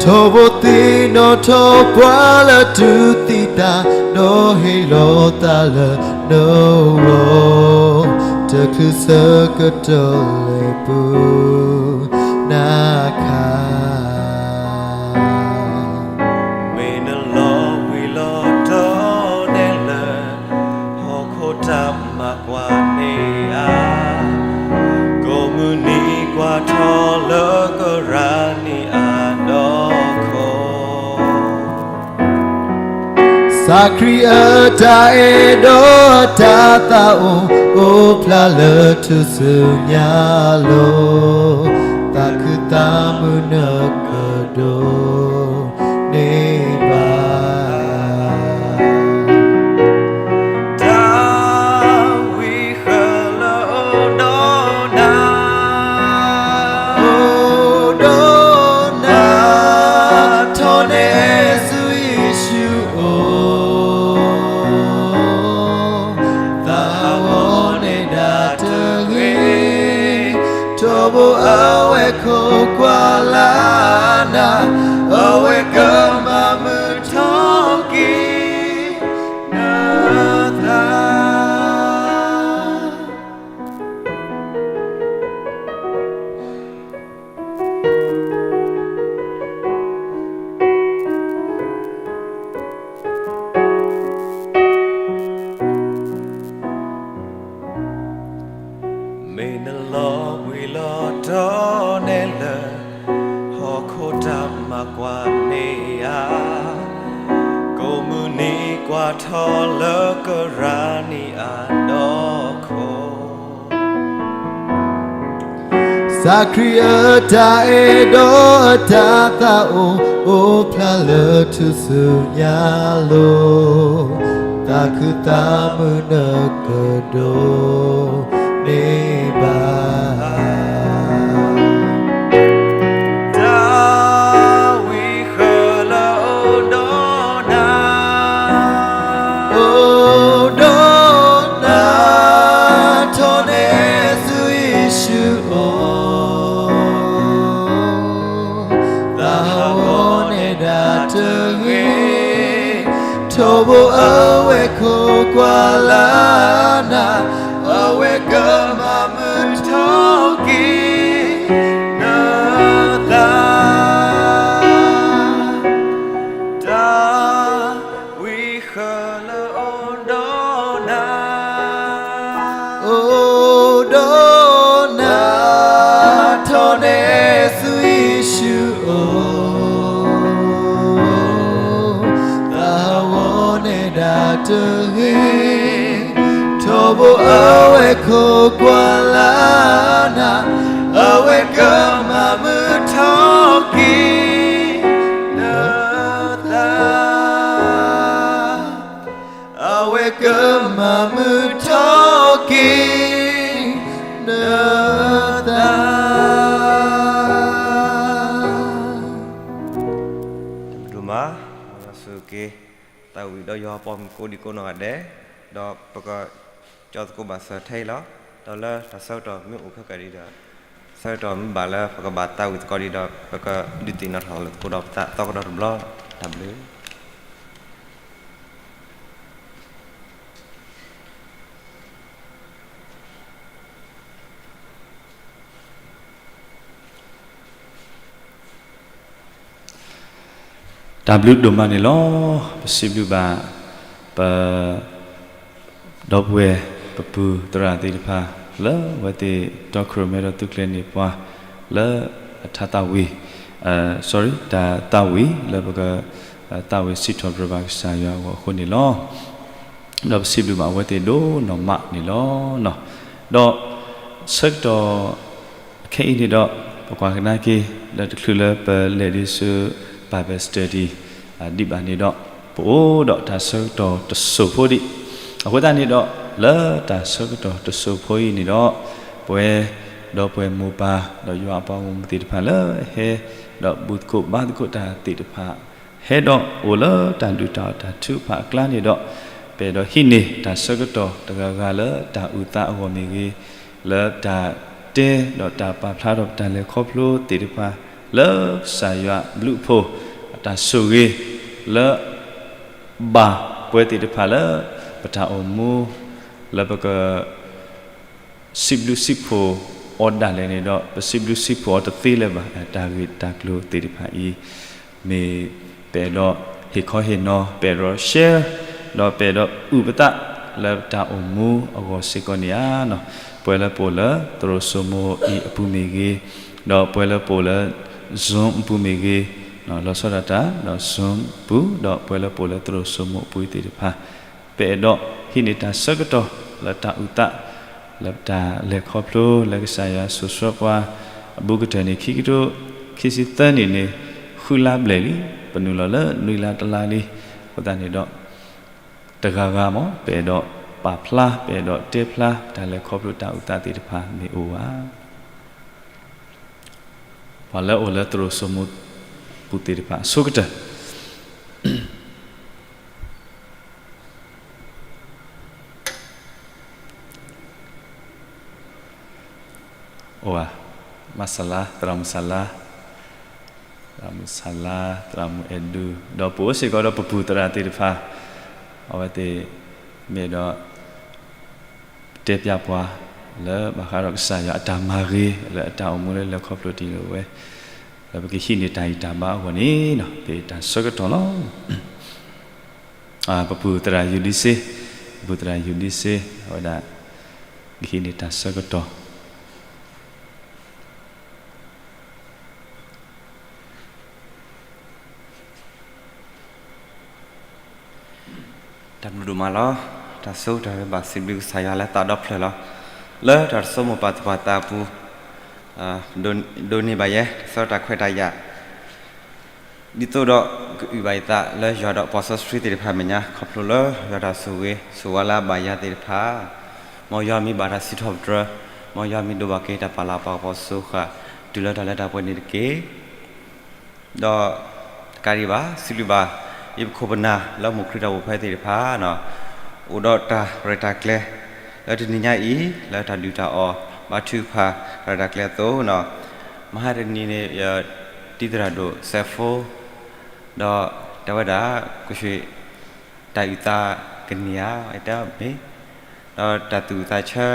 ထီဘိသ့ၣ်နီၣ်ထီၣ်ပှၤလၢတူၢ်သံသး, ဒီးဟ့ၣ်လီၤသးလၢနဂီၢ်, တချုးဆၢကတီၢ်လၢပူၤနၤခါ. မ့ၢ်နလီၤဘှံးလီၤတီၤနဲၣ်လၢ ဟီၣ်ခိၣ်တၢ်မၤကွၢ်န့ၢ်ဧါ, ကိးမုၢ်နံၤကွၢ်ထီၣ်လၢကရၢနံၣ်အဒီခိၣ်, စးခရံာ်အတၢ်အဲၣ်ဒီးအတၢ်သးအိၣ်, အိၣ်ဖျါလၢထူၣ်စုညါလီၤ, သးခုသးမုာ်နကဒိးန့ၢ်ဘၣ်. တၢ်ဝံဃၢလၢအိၣ်ဒီးနၤ, အိၣ်ဒီးနၤ, ထီၣ်န့ၢ်ဆူယ့ၣ်ၡူးအိၣ်, သးဝီန့ၣ်ဒၣ်တဂ့ၤ, ထီဘိအဝဲၢ်ခိးကွၢ်လၢ်နၤ, အဝဲကမၤမုာ်ထီၣ်က့ၤ နသး. မ့ၢ်နလီၤဘှံးလီၤတီၤနဲၣ်လၢ ဟီၣ်ခိၣ်တၢ်မၤကွၢ်န့ၢ်ဧါ, ကိးမုၢ်နံၤကွၢ်ထီၣ်လၢကရၢနံၣ်အဒီခိၣ်, စးခရံာ်အတၢ်အဲၣ်ဒီးအတၢ်သးအိၣ်, အိၣ်ဖျါလၢထူၣ်စုညါလီၤ, သးခုသးမုာ်နကဒိးန့ၢ်ဘၣ်. တၢ်ဝံဃၢလၢအိၣ်ဒီးနၤ, အိၣ်ဒီးနၤ, ထီၣ်န့ၢ်ဆူယ့ၣ်ၡူးအိၣ်, သးဝီန့ၣ်ဒၣ်တဂ့ၤ, ထီဘိအဝဲၢ်ခိးကွၢ်လၢ်နၤ, အဝဲကမၤမုာ်ထီၣ်က့ၤနသး. တၢ်ဝံဃၢလၢအိၣ်ဒီး တဂ့ၤ, ထီဘိအဝဲခိးကွၢ်လၢနၤ, အဝဲကမၤမုာ်ထီၣ်က့ၤနသး, အဝဲကမၤမုာ်ထီၣ်က့ၤနသး. ဒိၣ်မး, ဆိၣ်ဂ့ၤ သးဝံၣ်ဒီးယွၤပှၤမုၣ်ကိးဒံကိးနီၢ်ဂၤဒဲး, ဒီးပကကၠီသကိးဘၣ်စၢၤထဲအံၤလီၤ. ဒီးလၢတၢ်ဆၢကတီၢ်မ့ၢ်အိၣ်ခဲကၢ်ဒံးဒီး, ဆၢကတီၢ်မ့ၢ်ဘၣ်လၢပကဘၣ်သးဝံၣ်သကိးဒံးဒီး ပကဒုးသ့ၣ်နီၣ်ထီၣ်လိာ်သကိးဒီးပသးသီကဒီးတဘျီ, တၢ်ဘျုး တၢ်ဘျုးဒိၣ်မးန့ၣ်လီၤ. ပစံးဘျုးဘၣ် ပ ဒီပုၢ်ဝဲၢ် ပပုၢ်သရၣ်သ့ၣ်တဖၣ် လၢအဝဲသ့ၣ်တီခိၣ်ရိၣ်မဲဒီးသုးကျဲၤန့ၢ်ပှၤ လၢအထါသးဝံၣ်, sorry, တၢ်သးဝံၣ်လၢပက သးဝံၣ်စံးထီၣ်ပတြၢၤဘၣ်ကစၢ်ယွၤအဂီၢ်အဃိန့ၣ်လီၤ. ဒီးပစံးဘျုးဘၣ်အဝဲသ့ၣ်ဒိၣ်နီၢ်မးန့ၣ်လီၤ. ဒီးဆၢကတီၢ်ခဲအံၤန့ၣ်ဒီး ပကွၢ်ကဒါက့ၤ လၢတချုးလၢပလဲၤဒံးဆူ Bible Study ဒံးဘၣ်န့ၣ်ဒီး ပအိၣ်ဒီးတၢ်ဆၢကတီၢ်တစိၢ်ဖိဒံး, အဃိသတးန့ၣ်ဒီး လၢတၢ်ဆၢကတီၢ်တစိၢ်ဖိအံၤန့ၣ်ဒီး ပဝဲဒီပုၢ်ဝဲၢ်မိၢ်ပၢ် ဒီးယွၤအပှၤဂီၢ်မုၢ်သ့ၣ်တဖၣ်လၢအဟဲ ဒီးဘူၣ်သကိးဘါသကိးတၢ်သ့ၣ်တဖၣ် ဟဲဒီးအိၣ်လၢတၢ်ဒုၣ်တၢ်အီၣ်တၢ်ထုကဖၣ်အကျါန့ၣ်ဒီး ပအဲၣ်ဒိးဟံးန့ၢ်တၢ်ဆၢကတီၢ်တဂၤဂၤလၢတၢ်အုၣ်သးအဂီၢ်မ့ၢ်ဂ့ၤ, လၢတၢ်တဲဒီးတၢ်ပာ်ဖျါထီၣ်ပတၢ်လဲၤခီဖျိသ့ၣ်တဖၣ် လၢကစၢ်ယွၤအဘျုးအဖှိၣ် အတၢ်ဆိၣ်ဂ့ၤ လၢ ဘၣ်ပှၤသ့ၣ်တဖၣ်လၢ ပတၢ်အိၣ်မူ လၢပက စံးဘျုးစံးဖှိၣ်အီၤဒၣ်လဲာ်န့ၣ်ဒီး ပစံးဘျုးစံးဖှိၣ်အီၤတသ့လၢၤဘၣ်. တၢ်ဂ့ၢ်တၢ်ကျိၤသ့ၣ်တဖၣ်အံၤ မ့ၢ်ပအဲၣ်ဒိးဟ့ၣ်ခီဟ့ၣ်နီၤ ပအဲၣ်ဒိး share ဒီးပအဲၣ်ဒိးအုၣ်ပသးလၢပတၢ်အိၣ်မူအဂီၢ်စ့ၢ်ကီးန့ၣ်ဧါ. ပှၤလၢပအိၣ်လၢသရိာ်စိမိၤအံၤအပူၤမ့ၢ်ဂ့ၤ, ဒီးပှၤလၢပအိၣ်လၢ Zoom အပူၤမ့ၢ်ဂ့ၤ, လီၤဆီဒၣ်တၢ်ဒီး Zoom ပူၤ ဒီးပှၤလၢပအိၣ်လၢသရိာ်စိမိၤအပူၤသ့ၣ်တဖၣ် ပအဲၣ်ဒိးဟံးန့ၢ်တၢ်ဆၢကတီၢ်လၢတၢ်အုၣ်သး လၢပတၢ်လဲၤခီဖျိလၢကစၢ်ယွၤစိာ်ဆှၢပှၤ အဘူးကတၢၢ်န့ၣ် ခံကထိခံဆံသၢနံၣ်န့ၣ် ဃုလါဘျဲၣ်လံ, ပနုာ်လီၤလၢနွံလါတလါလံ. အဃိသတးန့ၣ်ဒီး တဂၤဂၤမ့ၢ် ပအဲၣ်ဒိးပာ်ဖျါ ပအဲၣ်ဒိးတဲဖျါ ပတၢ်လဲၤခီဖျိတၢ်အုၣ်သးသ့ၣ်တဖၣ်မ့ၢ်အိၣ်ဧါ. ပှၤလၢအိၣ်လၢသရိာ်စိမိၤပူၤသ့ၣ်တဖၣ်အဆိကတၢၢ် အိၣ်ဧါ, မၤစၢ်လါ သရၣ်မုၣ်စၢ်လါ, သရၣ်မုၣ်စၢ်လါ, သရၣ်မုၣ်အဲၣ်ဒူ, ဒီးပအိၣ်စ့ၢ်ကီးဒီးပပုၢ်သရၣ်သ့ၣ်တဖၣ်, အဝဲသ့ၣ်မ့ၢ်ဒီး တဲပျၢ်ပှၤ လၢဘၣ်ဃးဒီးကစၢ်ယွၤအတၢ်မၤဂ့ၤ လၢအတၢ်အိၣ်မူလၢလဲၤခီဖျိတ့ၢ်လၢဝဲ, လၢပကဟံးန့ၢ်တၢ်ဂံၢ်တၢ်ဘါအဂီၢ်န့ၣ် ပတၢ်ဆၢကတီၢ်လီၤ. ပပုၢ်သရၣ်ယူၤဒံစ့, ပပုၢ်သရၣ်ယူၤဒံစ့ အဝဲဒၣ် ကဟံးန့ၢ်တၢ်ဆၢကတီၢ် တၢ်ဘျုးဒိၣ်မးလီၤ. တၢ်ဆိၣ်ဂ့ၤတၢ်ဘၣ်စံးဘျုးကစၢ်ယွၤလၢသးဒီဖျၢၣ်လီၤ. လၢတၢ်တစိမိၢ်ပာ်သူၣ်ပာ်သးအပူၤ, ဒိးန့ၢ်ဘၣ်ယဲ တၢ်ဆၢကတီၢ်ခွဲးတၢ်ယာ် ဒ်သိးဒီးကအုၣ်ဘၣ်ယသးလၢယွၤဒီးပှၤစီဆှံသ့ၣ်တဖၣ်အမဲာ်ညါ ခီဖျိလၢယွၤတၢ်ဆိၣ်ဂ့ၤ ဆိၣ်ဝါလၢအဘၣ်ယၤသ့ၣ်တဖၣ်, မ်ယွၤမ့ၢ်ဘၣ်တၢ်စံးထီၣ်ပတြၢၤ, မ်ယွၤမ့ၢ်ဒိးဘၣ်က့ၤတၢ်ပာ်လၤပာ်ကပီၤစိဃာ် တုၤလၢတၢ်လၢတၢ်ပှဲၤန့ၣ်တက့ၢ်. ဒီးတကးဒံးဘၣ် စံးဘျုးဘၣ် ယပခိၣ်ပနၢ်လၢမိၢ်ခရံာ်တၢ်အိၣ်ဖှိၣ်သ့ၣ်တဖၣ်, အိၣ်ဒီးတၢ်ရဲၣ်တၢ်ကျဲၤ လၢတနံၤညါအံၤ လၢတၢ်ဒုၣ်တၢ်အီၣ် ဘါထုကဖၣ် တၢ်ရဲၣ်တၢ်ကျဲၤအသိး, မဟါတနံၤန့ၣ် ယတံၤသရၣ်ဒိၣ် စဲးဖိ ဒီးတဲဝဲဒၣ် ကဆှ့ တၢ်အုၣ်သးကန့ၢ်ဧါ, ယတဲမ့ၢ်, ဒီးတၢ်သူၣ်အုးသးဆၢ,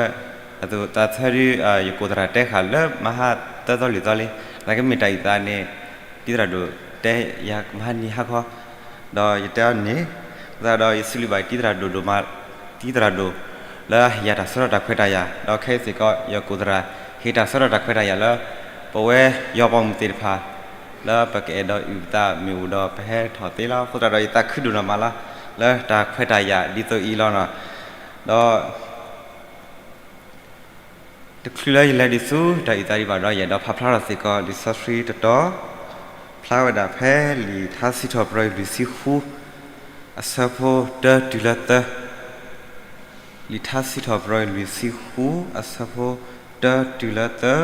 တၢ်သူၣ်အုးသးဆၢဒ် ယကိၢ်သရၣ်တဲဃာ်လၢမဟါသၢသီလွံၢ်သီလံ, သးကမ့ၢ်တၢ်အုၣ်သးန့ၣ် တံၤသရၣ်ဒိၣ်တဲယၤမဟါနံၤဟါခီ, ဒီးယတဲအီၤန့ၣ်, အဃိသတးဒီးယစံးဘျုးဘၣ်တံၤသရၣ်ဒိၣ်ဒိၣ်မး, တံၤသရၣ်ဒိၣ် လၢအဟ့ၣ်ယၤတၢ်ဆၢကတီၢ်တၢ်ခွဲးတၢ်ယာ်, ဒီးခဲအံၤစ့ၢ်ကီး ယကိၢ်သရၣ် ဟ့ၣ်တၢ်ဆၢကတီၢ်တၢ်ခွဲးတၢ်ယာ်လၢ ပဝဲယွၤပှၤမုၣ်သ့ၣ်တဖၣ် လၢပကအဲၣ်ဒိးအုၣ်ပသးမ့ၢ်အိၣ်ဒီးပဟဲထီၣ်သ့လီၤ. အဃိသတးဒီးယသးခုဒိၣ်နီၢ်မးလီၤ. လၢတၢ်ခွဲးတၢ်ယာ်ဒ်သိးအံၤလီၤ. ဒီး တချုးလၢယလဲၤဒံးဆူတၢ်အုၣ်သးဒံးဘၣ်ဒီး ယအဲၣ်ဒိးဖးဖျါထီၣ်စ့ၢ်ကီးလံာ်စီဆှံတတီၤ, ဖျါဝဲဒၣ်ဖဲလံာ်ထါစံးထီၣ်ပတြၢၤအံၤလွံၢ်ဆံဃု အဆၢဖိတၢတုၤလၢသၢ, လံာ်ထါစံးထီၣ်ပတြၢၤအံၤလွံၢ်ဆံဃု အဆၢဖိတၢတုၤလၢသၢ,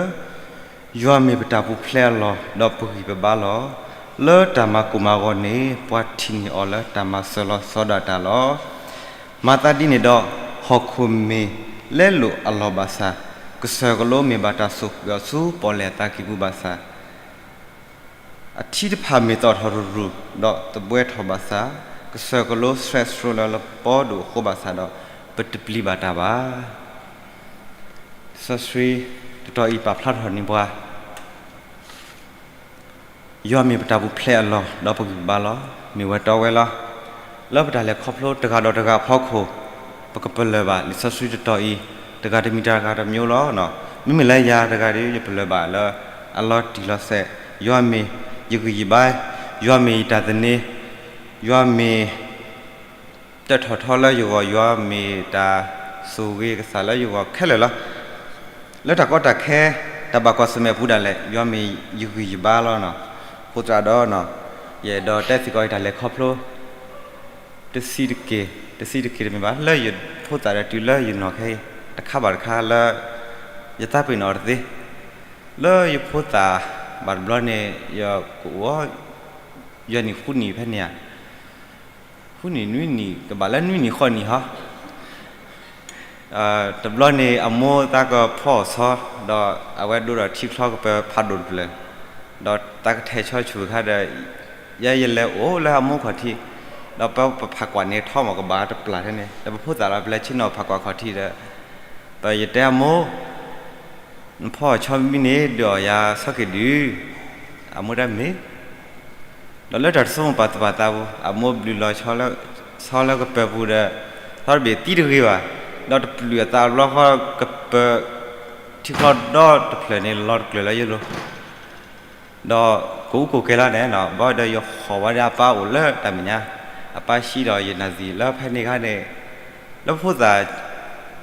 ယွၤမ့ၢ်ပတၢ်ပူၤဖျဲးအလီၢ် ဒီးပဂံၢ်ပဘါလီၤ. လၢတၢ်မၤကိၢ်မၤဂီၤန့ၣ် ပှၤထံၣ်န့ၢ်အီၤလၢတၢ်မၤစၢၤလီၤဆီဒၣ်တၢ်လီၤ. မၤသးဒ်န့ၣ်ဒီး ဟီၣ်ခိၣ်မ့ၢ်လဲလိာ်အလီၢ်ဘၣ်ဆၣ်, ကစၢၢ်ကလိမ့ၢ်ဘၣ်တၢ်ဆိၣ်ဃုာ်အီၤဆူပီၣ်လဲၣ်အသးကံၢ်ပူၤဘၣ်ဆၣ်, အထံတဖၣ်မ့ၢ်သီၣ်ထီၣ်ရူၤရူၤ ဒီးသဘှဲထီၣ်ဘၣ်ဆၣ်, ကစၢၢ်ကလိဆှဲးဆှိးလၢလပီဒိၣ်အဃိဘၣ်ဆၣ်ဒီး ပတပျံၤဘၣ်တၢ်ဘၣ်. စီဆှံတတီၤအံၤပာ်ဖျါထီၣ်န့ၢ်ပှၤ ယွၤမ့ၢ်ပတၢ်ပူၤဖျဲးအလီၢ် ဒီးပဂံၢ်ပဘါလီၤ. မ့ၢ်ဝဲတီဝဲလီၤ. လၢပတၢ်လဲၤခီဖျိတဂၤဒီးတဂၤအဖီခိၣ်, ပကပလၢၢ်ဘၣ်လံာ်စီဆှံတတီၤအံၤ တဂၤတမံၤတဂၤတမံၤလီၤ. မ့မ့ၢ်လၢယၤတဂၤဒီး ယပလၢၢ်ဘၣ်လၢအလီၤတံၢ်လီၤဆဲး, ယွၤမ့ၢ်ယဂံၢ်ယဘါ, ယွၤမ့ၢ်ယတၢ်သန့ၤ, ယွၤမ့ၢ် တၢ်ထီၣ်ထီလၢယဂီၢ်, ယွၤမ့ၢ်တၢ်ဆိၣ်ဂ့ၤကစၢ်လၢယဂီၢ်ခဲလၢာ်လီၤ. လၢတၢ်ကီတၢ်ခဲ, တၢ်ဘၣ်ကွၢ်ဆၢၣ်မဲာ်အပူၤဒၣ်လဲာ်, ယွၤမ့ၢ်ယဂံၢ်ယဘါလီၤ. အဃိသတးဒီး ယအဲၣ်ဒိးတဲစ့ၢ်ကီးယတၢ်လဲၤခီဖျိ တဆံးတက့ၢ်, တဆံးတက့ၢ်တမ့ၢ်ဘၣ်, လၢယဖိသၣ်ဒီးတုၤလၢယနီၢ်ခဲအံၤ, တခါဘၣ်တခါလၢ ယသးပ့ၤနီၣ်အီၤတသ့, လၢယဖိသၣ်ဘၣ်တဘျီန့ၣ် ယကအိၣ် ယဲၢ်နံၣ်ဃုနံၣ်ဖဲန့ၣ်ဧါ, ဃုနံၣ်နွံနံၣ် ကဘၣ်လၢနွံနံၣ်ဃိးနံၣ်ဟီ တဘျီန့ၣ် အမိၢ်သးကဖီအီၤဆီ, ဒီးအဝဲဒိဒီးထံချီကပၢၤဖးဒိၣ်တဖျၢၣ်, ဒီးသးကထဲးဆီဆူၣ်အခါဒီး ယဲယလဲၤအိၣ်လၢအမိၢ်ခီၣ်ထံး, ဒီးပပဖးကွၢ်န့ၣ်ထီမီၢ်ကဘၣ်တပျၢ်ထဲန့ၣ်, ဒီးပဖိသၣ်လီၤ ပလဲၤဆ့ၣ်နီၤဖးကွၢ်ခီၣ်ထံးဒီး ပယတဲအမိၢ် နဖီအီၤဆီမ့ၢ်န့ၣ် ဒုးအီၣ်ယၤဆီက့ၤဒုး, အမိၢ်တဲမ့ၢ်, ဒီးလၢတၢ်တဆိကမိၣ်ပာ်သူၣ်ပာ်သးပူၤ အမိၢ်ဘျုးလီၤဆီလၢကပၢၤပူၤဒီး ဆီတဘ့ၣ်သံတဂ့ၤဘၣ်, ဒီးတပျုၢ်အသးအဘျီဃီ ကပၢၤထံချီဒီတဖျၢၣ်န့ၣ် လီၤတကျၢၤလၢယလိၤ ဒီးကအိၣ်ကိၢ်ကဲလီၤန့ၣ် ဘၣ်ဒီးယဟီၣ်ဝဲဒၣ်အပၢ်အိၣ်လၢတၢ်မဲာ်ညါ, အပၢ်ဟံးဒီးယနၢ်စံၣ်လၢဖဲန့ၣ်အခါန့ၣ်, လၢဖိသၣ်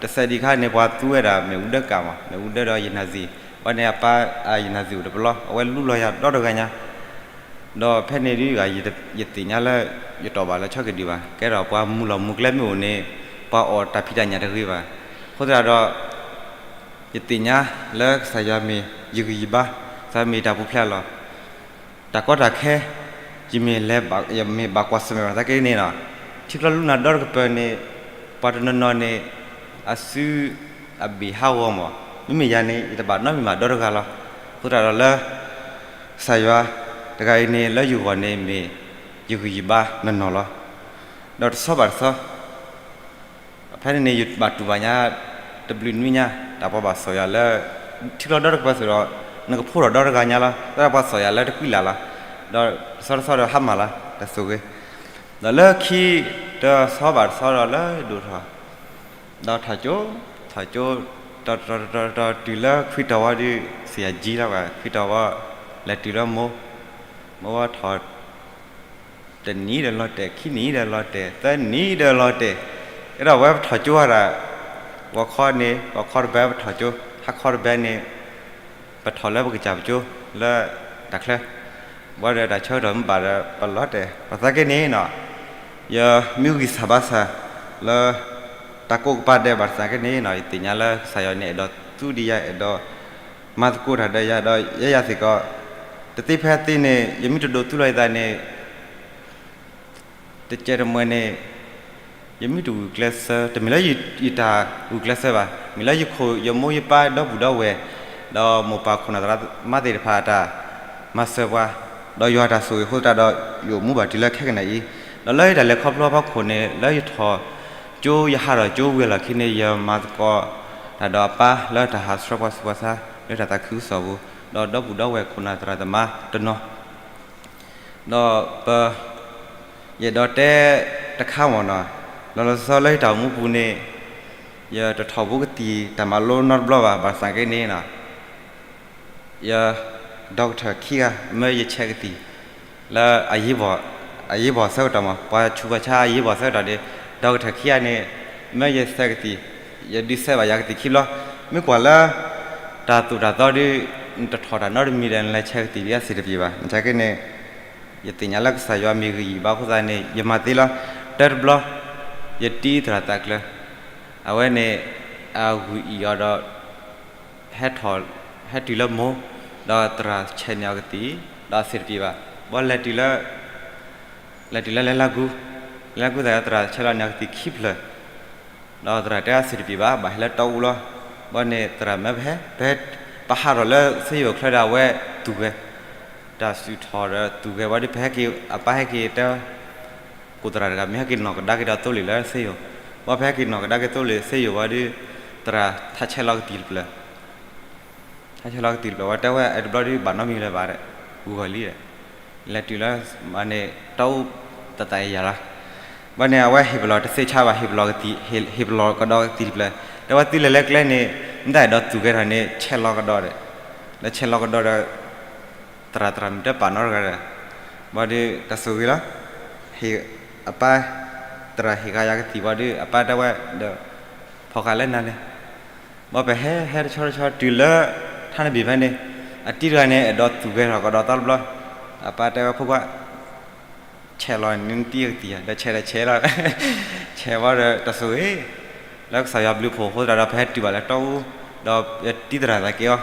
တစဲးဒံးအခါန့ၣ် ပှၤသူဝဲဒၣ်မ့ၣ်အူဒၢကးမး, မ့ၣ်အူဒၢဒီးယနၢ်စံၣ်, ဘၣ်န့ၣ်အပၢ်ယနၢ်စံၣ်အိၣ်တပလီ, အဝဲလူလီၤယၤဒီတဂၤညါ ဒီးဖဲန့ၣ်ဒုး ယသ့ၣ်ညါလၢ ယတီၢ်ဘၣ်လၢဆီက့ၤဒုးဘၣ်, ကဲဒီးပှၤမုၢ်လီၢ်မုၢ်ကျဲမ့ၢ်အိၣ်န့ၣ် ပှၤအီၣ်တၢ်ဖံးတၢ်ညၣ်တဂ့ၤဘၣ်, အဃိသတးဒီး ယသ့ၣ်ညါလၢကစၢ်ယွၤမ့ၢ်ယဂံၢ်ယဘါ, ကစၢ်ယွၤမ့ၢ်ယတၢ်ပူၤဖျဲးအလီၢ်, တၢ်ကီတၢ်ခဲ, ယမ့ၢ်လဲၤ, ယမ့ၢ်ဘၣ်ကွၢ်ဆၢၣ်မဲာ်ဘၣ်သနာ်က့န့ၣ်လီၤ, ထံချီလူနၤဒီတကပၢၤန့ၣ်, ပှၤတနီၤနီၤန့ၣ် အစုအဘ့ၣ်ဟးဂီၤမး, မ့မ့ၢ်ယၤန့ၣ် ယတဘၣ်နီတမံၤဘၣ်ဒီတဂၤလီၤ, အဃိသတးဒီးလၢ ကစၢ်ယွၤတဂၤအံၤန့ၣ် လၢယဂီၢ်န့ၣ်မ့ၢ်ယဂံၢ်ယဘါနီၢ်နီၢ်လီၤ, ဒီးတဆီဘၣ်တဆီ ဖဲန့ၣ်န့ၣ် ယဘၣ်တူၢ်ဘၣ်ညါ တဘျုးနွံညါ တၢ်ပှၤဘၣ်စီၣ်ယၤလၢ ထံချီဒီတကပၢၤအသိးဒီး နကဖိထီၣ်ဒီတဂၤညါလီၤ, တၢ်ပှၤစီၣ်ယၤလၢတကွံလၢ်လီၤ, ဒီးတဆီတဆီဒီးဟးမၢ်လီၤ တၢ်ဆိၣ်ဂ့ၤ, ဒီးလၢခံတဆီဘၣ်တဆီဒီးလၢဒိၣ်ထီၣ် ဒီးထီၣ်ကၠိ, ထီၣ်ကၠိ, တတီၤတတီၤတတီၤတုၤလၢခွံတီၤဝံၤဒီး စံယၤကံလီၤဘၣ်, ခွံတီၤဝံၤ လဲၤတုၤလၢမိၢ်, မိၢ်ဝဲထီၣ် တနံၣ်ဒီးလီၤတဲာ်, ခံနံၣ်ဒီးလီၤတဲာ်, သၢနံၣ်ဒီးလီၤတဲာ်, အဲၣ်ဒိးဝဲပထီၣ်ကၠိဝဲဒၣ်, ဂီၤခီန့ၣ် ဂီၤခီတဘဲပထီၣ်ကၠိ, ဟါခီတဘဲန့ၣ် ပထီၣ်လၢပကစၢ်ပကၠိလၢတၢ်ချၢ, ဘၣ်ဒီးတၢ်ဆၢကတီၢ်မ့ၢ်ဘၣ်ဒီး ပလီၤတဲာ်, ဘၣ်ဆၣ်သနာ်က့န့ၣ်နီၤ, ယမ့ၢ်ဂံၢ်စၢ်ဘါစၢ်လၢ တၢ်ကိးကပၤဒဲး ဘၣ်ဆၣ်သနာ်က့န့ၣ်နီၤ ယသ့ၣ်ညါလၢကစၢ်ယွၤန့ၣ် အဲၣ်ဒိးသူဒံးယၤ အဲၣ်ဒိးမၤသကိးတၢ်ဒီးယၤ ဒီးယဲယၤစ့ၢ်ကီး တသ့ဖဲသ့န့ၣ် ယမ့ၢ်တဒိးသူလီၤယသးန့ၣ် တကဲတမှဲန့ၣ် ယမ့ၢ်တဂုာ်ကျဲးစၢး တမ့ၢ်လၢယတၢ်ဂုာ်ကျဲးစၢးဘၣ်, မ့ၢ်လၢယခိၣ်ယမိၢ်ယပၢ်ဒီပုၢ်ဒီဝဲၢ် ဒီးမိၢ်ပၢ်ခိၣ်နၢ်သရၣ်သမါသ့ၣ်တဖၣ်အတၢ်မၤစၢၤပှၤ ဒီးယွၤအတၢ်ဆိၣ်ဂ့ၤအဃိသတးဒီး ယအိၣ်မူဘၣ်တုၤလၢခဲကနံၣ်အံၤ, ဒီးလၢယတၢ်လဲၤခီဖျိအဖီခိၣ်န့ၣ် လၢယထီၣ်ကၠိယဟးထီၣ်ကၠိဝံၤအလီၢ်ခံန့ၣ် ယမၤသကိးတၢ်ဒီးအပၢ်လၢတၢ်ဟးဆှၢပှၤဆူးပှၤဆါ လၢတၢ်သးခုကစီၣ်ပူၤ ဒီးဒီပုၢ်ဒီဝဲၢ်ခိၣ်နၢ်သရၣ်သမါတနီၤ ဒီးပ ယအဲၣ်ဒိးတဲတခါမ့ၢ်နီၤ, လီၤလီၤဆီဆီလၢယတၢ်အိၣ်မူပူၤန့ၣ် ယတထီၣ်ဘူးကသံၣ်တၢ်မၤလိနီတဘျီဘၣ်, ဘၣ်ဆၣ်သနာ်က့န့ၣ် ယ doctor ခံဂၤ မၢယဆဲးကသံၣ် လၢအရေးပေါ် အရေးပေါ်ဆၢကတီၢ်မး ပှၤဆူးပှၤဆါအရေးပေါ်ဆၢကတီၢ်ဒီး ဒီကထၢၣ်ခံဂၤန့ၣ် မၢယဆဲးကသံၣ်, ယဒုးဆဲးဘၣ်ယၤကသံၣ်ခံဘျီ, မ့ၢ်ကွၢ်လၢ တၢ်သိၣ်တၢ်သီဒီး နတထီၣ်တၢ်နီတမံၤဒီး နလဲၤဆဲးကသံၣ်ဒ်အဆင်တပြေဘၣ်. နက့န့ၣ် ယသ့ၣ်ညါလၢကစၢ်ယွၤမ့ၢ်ဂံၢ်ယံၤဘၣ်အဃိသတးန့ၣ် ယမၤသ့လီၤ. တၢတဘျီ ယတံသရၣ်သးကျၢၤ, အဝဲန့ၣ် အဂုၢ်အံၣ်အီၤဒီး ဟဲထီၣ် ဟဲတုၤလၢမိၢ်, ဒီးသရၣ်ဆဲးန့ၢ်အီၤကသံၣ် ဒီးအဆင်တပြေဘၣ်. ဘၣ်လဲၤတုၤလၢ လဲၤတုၤလၢလဲၤလၢကူ, လဲၤလၢကူသး သရၣ်ဆဲးလီၤန့ၢ်အီၤကသံၣ်ခံဖျၢၣ်, ဒီးသရၣ်တဲအဆင်တပြေဘၣ် ဘၣ်ဟဲလၢတီအူလီၤ. ဘၣ်န့ၣ်သရၣ်မၢပဟဲ ပဟဲ ပဟးထီၣ်လၢစ့ယိၤချၢဒီးအဝဲသူၣ်ဂဲၤ တၢ်စူၢ်ထီၣ်ဒီးသူၣ်ဂဲၤဝံၤဒီး ပဟဲက့ၤ အပၢ်ဟဲက့ၤတဲ ကိၣ်သရၣ်တဂၤ မ့ၢ်ဟဲက့ၤနီၢ်ကဒါက့ၤဒီးသိလ့ၣ်လၢစ့ယိၤ, ဘၣ်ပဟဲက့ၤနီၢ်ကဒါက့ၤသိလ့ၣ်စ့ယိၤဝံၤဒီး သရၣ်ထးဆဲးလီၤကသံၣ်တဖျၢၣ် ထးဆဲးလီၤကသံၣ်တဖျၢၣ်ဝံၤ တဲဝဲအဲၣ်တဘျီဒီးဘၣ်နီတမံၤလၢၤဘၣ်ဒီး ဂုၤဂီၤလံဒီး လဲၤတုၤလၢ မၤန့ၣ် တီအူ သးသးအံၤယၤလီၤ. ဘၣ်န့ၣ် အဝဲဟ့ၣ်ပလီၢ်တသ့ဆါဘၣ် ဟ့ၣ်ပလီၢ်ကသံၣ် ဟ့ၣ်ပလီၢ်ကဒီးကသံၣ်တဖျၢၣ် တဲဝဲသုလဲၤလၢကျဲန့ၣ် မ့ၢ်တၢ်အဲၣ်ဒိးသူၣ်ဂဲၤထီၣ်န့ၣ် ဆဲးလီၤကဒီးဒီး လၢဆဲးလီၤကဒီးဒီး သရၣ်သရၣ်မုၣ်တပာ်နီတဂၤဒီး ဘၣ်ဒီးတၢ်ဆိၣ်ဂ့ၤလီၤ. ဟ့ၣ် အပၢ် သရၣ်ဟ့ၣ်ဃာ်ယၤကသံၣ်ဘၣ်ဒီး အပၢ်တဲဝဲဒီး ဖီၣ်ဃာ်လၢနၤန့ၣ် ဘၣ်ပဟဲဟဲတဆီတဆီတုၤလၢ ထါနဘ့ၣ်ဖဲန့ၣ် အတံၤတဂၤန့ၣ် အဲၣ်ဒိးသူၣ်ဂဲၤထီၣ်ကဒီးတဘျီဘျီ အပၢ်တဲဝဲဖိခွါ ဆဲးလီၤန့ၢ်နတံၤကသံၣ်ဧါ ဒီးဆဲးဒီးဆဲးလီၤ ဆဲးဝံၤဒီးတၢ်ဆိၣ်ဂ့ၤ လၢကစၢ်ယွၤဘျုးဖှိၣ်အဃိသတးဒီး ပဟဲတုၤဘၣ်လၢတီအူ ဒီးယတံၤသရၣ်သးက့ၤ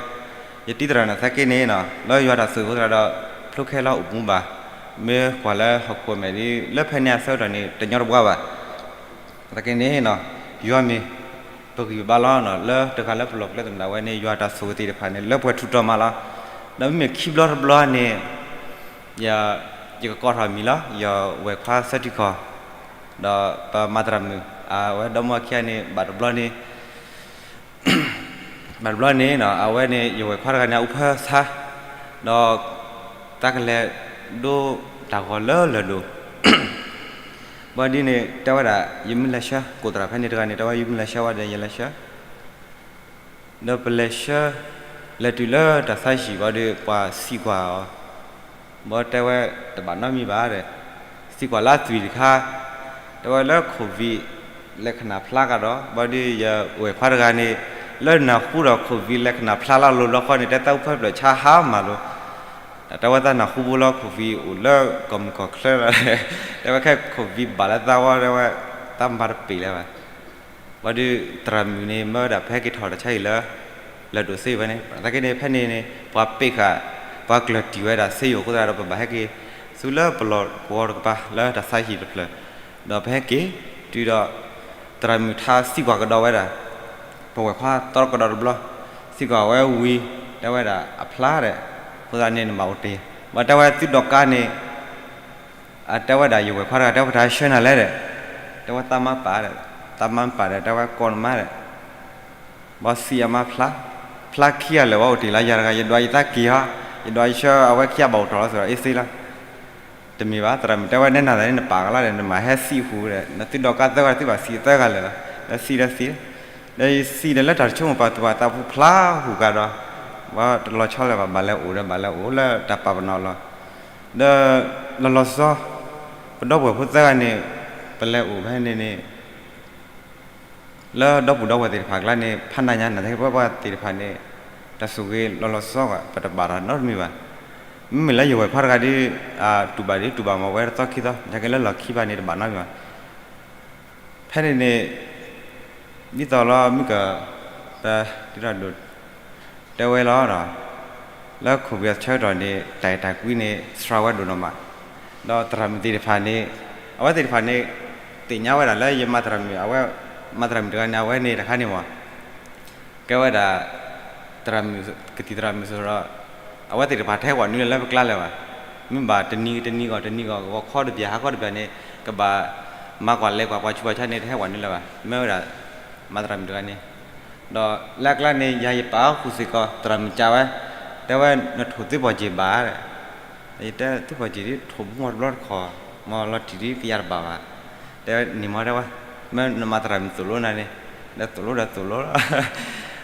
အီၤ ယတံၤသရၣ်န့ၣ်သးက့ၤန့ၣ်နီၤ လၢယွၤတၢ်ဆိၣ်ဂ့ၤအဃိသတးဒီး ဖျိခဲလၢာ်အိၣ်မူဘၣ် မ့ၢ်ကွၢ်လၢဟီၣ်ခိၣ်မဲာ်ဒီး လၢဖဲန့ၣ်အဆၢကတီၢ်န့ၣ် တညီတပှၢ်ဘၣ် သးက့ၤန့ၣ်နီၤ ယွၤမ့ၢ် ပဂံၢ်ပဘါလီၤနီၤ လၢတဂၤလၢပလီၢ်ပကျဲသနၢၣ်ဝဲန့ၣ် ယွၤတၢ်ဆိၣ်ဂ့ၤသ့ၣ်တဖၣ်န့ၣ် လၢပှဲၤထူးတီၤမးလီၤ. ဒီးမ့မ့ၢ်ခံဘျီတဘျီန့ၣ် ယ ယကကိးထီၣ်မံၤလီၤ ယဝဲၢ်ခွါဆၢထံခီၣ် ဒီးပမၤသရၣ်မုၣ် အဝဲဒီမါခံဂၤန့ၣ် ဘၣ်တဘျီန့ၣ် ဘၣ်တဘျီန့ၣ်နီၤ အဝဲန့ၣ် ယဝဲၢ်ခွါတဂၤန့ၣ် အအူဖၢဆါ ဒီး တၢ်ကလဲၤဒိတၢ်ဂီၤလၢလၢၢ်ဒိၣ် ဘၣ်ဒ်န့ၣ် တဲဝဲဒၣ် ယမ့ၢ်လဲၤဆှၢ ကိၣ်သရၣ်ဖဲန့ၣ်တဂၤန့ၣ် တဲဝဲ ယမ့ၢ်လဲၤဆှၢဝဲဒီး ယလဲၤဆှၢ ဒီးပလဲၤဆှၢ လဲၤတုၤလၢတၢ်ဆါဟံၣ်ဘၣ်ဒီး ပှၤစံးကွၢ်အီၤ ဘၣ်တဲဝဲ တဘၣ်နီတမံၤဘၣ်ဒီး စံးကွၢ်လၢအသွံၣ်တခါ တဲဝဲလၢ COVID လဲၤခနၣ်ဖျါကဒီး ဘၣ်ဒီးယဝဲၢ်ခွါတဂၤန့ၣ် လၢနၢ်ဟူဒီး COVID လဲၤခနၣ်ဖျါလၢအလိၤလီၤဃီန့ၣ် တဲတၢ်အူဖၢဖျၢၣ်ဆါဟါမၢ်လိၤ တၢ်တဲဝဲတၢ်နၢ်ဟူဖိလၢ COVID အိၣ်လၢကီၢ်မုၢ်ကီၢ်ချၢလီၤ တဲဝဲခဲ COVID ဘၣ်လၢတၢ်ဝဲ တဲဝဲ တၢ်မၤတပ့ၤလၢၤဘၣ် ဘၣ်ဒီးသရၣ်မုၣ်န့ၣ် မၢဝဲဒၣ်ပဟဲက့ၤထီၣ်တၢ်ဆါဟံၣ်လၢ လၢၢ်ဒိၣ်စ့ယိၤဖဲန့ၣ် သနာ်က့န့ၣ် ဖဲန့ၣ်န့ၣ် ပှၤပ့းဃာ် ပှၤကျၢၢ်တံၢ်ဝဲဒၣ်စ့ယိၤအဃိသတးဒီး ပဘၣ်ဟဲက့ၤ ဆူလၢပလီၢ်ကဝီၤတကပၤ လၢတၢ်ဆါဟံၣ်တဖျၢၣ် ဒီးပဟဲက့ၤတုၤဒီး သရၣ်မုၣ်ထါစံးကွၢ်ကဒီးဝဲဒၣ် ပဝဲၢ်ခွါသီကဒီးတဘျီ စံးကွၢ်ဝဲဝံၤ တဲဝဲဒၣ်အဖျါဒီး အဃိသတးန့ၣ် နဘၣ်အိၣ်တ့ၢ် ဘၣ်တဲဝဲသုဒီးကါန့ၣ် အတဲဝဲဒၣ်ယဝဲၢ်ခွါတဂၤ တဲဝဲတၢ်ဆှၢနၤလဲၣ်ဒီး တဲဝဲသးမါပာ်ဒီး သးမါပာ်ဒီး တဲဝဲကိးနမါဒီး ဘၣ်စံးအမါဖျါ ဖျါခံဂၤလၢာ်ဝဲအိၣ်တ့ၢ်လၢယၤတဂၤ ယဒွးယသးက့ၤဟီ ယဒွးယဆှၢအဝဲခံဂၤဘၣ်အိၣ်ထီၣ်လီၤစ့ၢ်ဒီး အ့စ့လီၤ တမ့ၢ်ဘၣ် သရၣ်မုၣ်တဲဝဲနဲနၤသးန့ၣ် နပာ်ကလီဒီး နမၤဟဲစံးဟူဒီး နသုဒီးကါသၢဂၤသုဘၣ်စံးသၢဂၤလၢာ်လီၤ ဒီးစံးဒီးစံး ဒီးယစံးဒီးလၢတၢ်တဆိကမိၣ်ပာ်သူၣ်ပာ်သးဖိဖျါဟူးကါဒီး ဘၣ်တလီၤဆီလၢၤဘၣ် ဘၣ်လဲၤအိၣ်ဒီးဘၣ်လဲၤအိၣ်လၢတၢ်ပာ်ပနီၣ်လီၤ ဒီးလီၤလီၤဆီဆီ ပဒီပုၢ်ဝဲၢ်ဖိသၢဂၤန့ၣ် ပလဲၤအိၣ်ဖဲန့ၣ်န့ၣ် လၢဒီပုၢ်ဒီဝဲၢ်သ့ၣ်တဖၣ်အကျါန့ၣ် ဖးနၤညါနၤသ့ၣ်ပဝဲပှၤသ့ၣ်တဖၣ်န့ၣ် တၢ်ဆိၣ်ဂ့ၤလီၤလီၤဆီဆီ ပတဘၣ်တၢ်နီတမံၤဘၣ်. မ့မ့ၢ်လၢယဝဲၢ်ခွါတဂၤဒီး တူၢ်ဘၣ်ဒ်တူၢ်ဘၣ်မၤဝဲတသီခံသီ ယက့လၢလီၢ်ခံဘၣ်န့ၣ် တဘၣ်နီတမံၤဘၣ်. ဖဲန့ၣ်န့ၣ် ဒ်သိးလီၤမုၢ်က ပ ဒ်သိးဒိၣ် တဲဝဲလီၤဒီး လၢခိၣ်ပယီၤဆၢကတီၢ်န့ၣ် တၢ်အဲၣ်တၢ်ကွံန့ၣ် စှၤဝဲဒိၣ်နီၢ်မး, ဒီးသရၣ်မုၣ်သ့ၣ်တဖၣ်န့ၣ် အဝဲသ့ၣ်တဖၣ်န့ၣ် သ့ၣ်ညါဝဲဒၣ်လၢယမၤသရၣ်မုၣ် အဝဲ မၤသရၣ်မုၣ်တဂၤန့ၣ် အဝဲန့ၣ်တခါန့ၣ်မး ကဲဝဲဒၣ် သရၣ်မုၣ် ကသံၣ်သရၣ်မုၣ်စ့ၢ်ဒီး အဝဲသ့ၣ်တဖၣ်တဟဲဝဲနုာ်လၢပကျါလၢၤဘၣ်. မ့ၢ်ဘၣ်တနံၤတနံၤဂီၢ်တနံၤဂီၢ် ဂီၤခီတဘျီ ဟါခီတဘျီန့ၣ် ကဘၣ်မၤကွၢ်လဲၤကွၢ်ပှၤဆူးပှၤဆါန့ၣ် တဟဲဝဲနုာ်လၢၤဘၣ်. မ့ၢ်ဝဲဒၣ် မၤသရၣ်မုၣ်တဂၤန့ၣ် ဒီးလၢအကျါန့ၣ် ယၤယပာ်ဃုာ်စ့ၢ်ကီး သရၣ်မုၣ်ကးဝဲ တဲဝဲ နထိၣ်သုပီၢ်က့ၤဘၣ် ယတဲသုပီၢ်က့ၤဒ် ထိၣ်မူအီၤတဘျီတခီၣ် မ့ၢ်လီၤတံၢ်ဒ်ကယၤတဘၣ်ဘၣ်. တဲဝဲန့ၣ်မ့ၢ်တဲဝဲ မ့ၢ်နမၤသရၣ်မုၣ်သိၣ်လိနၤန့ၣ် ဒီးသိၣ်လိဒီးသိၣ်လိလီၤ.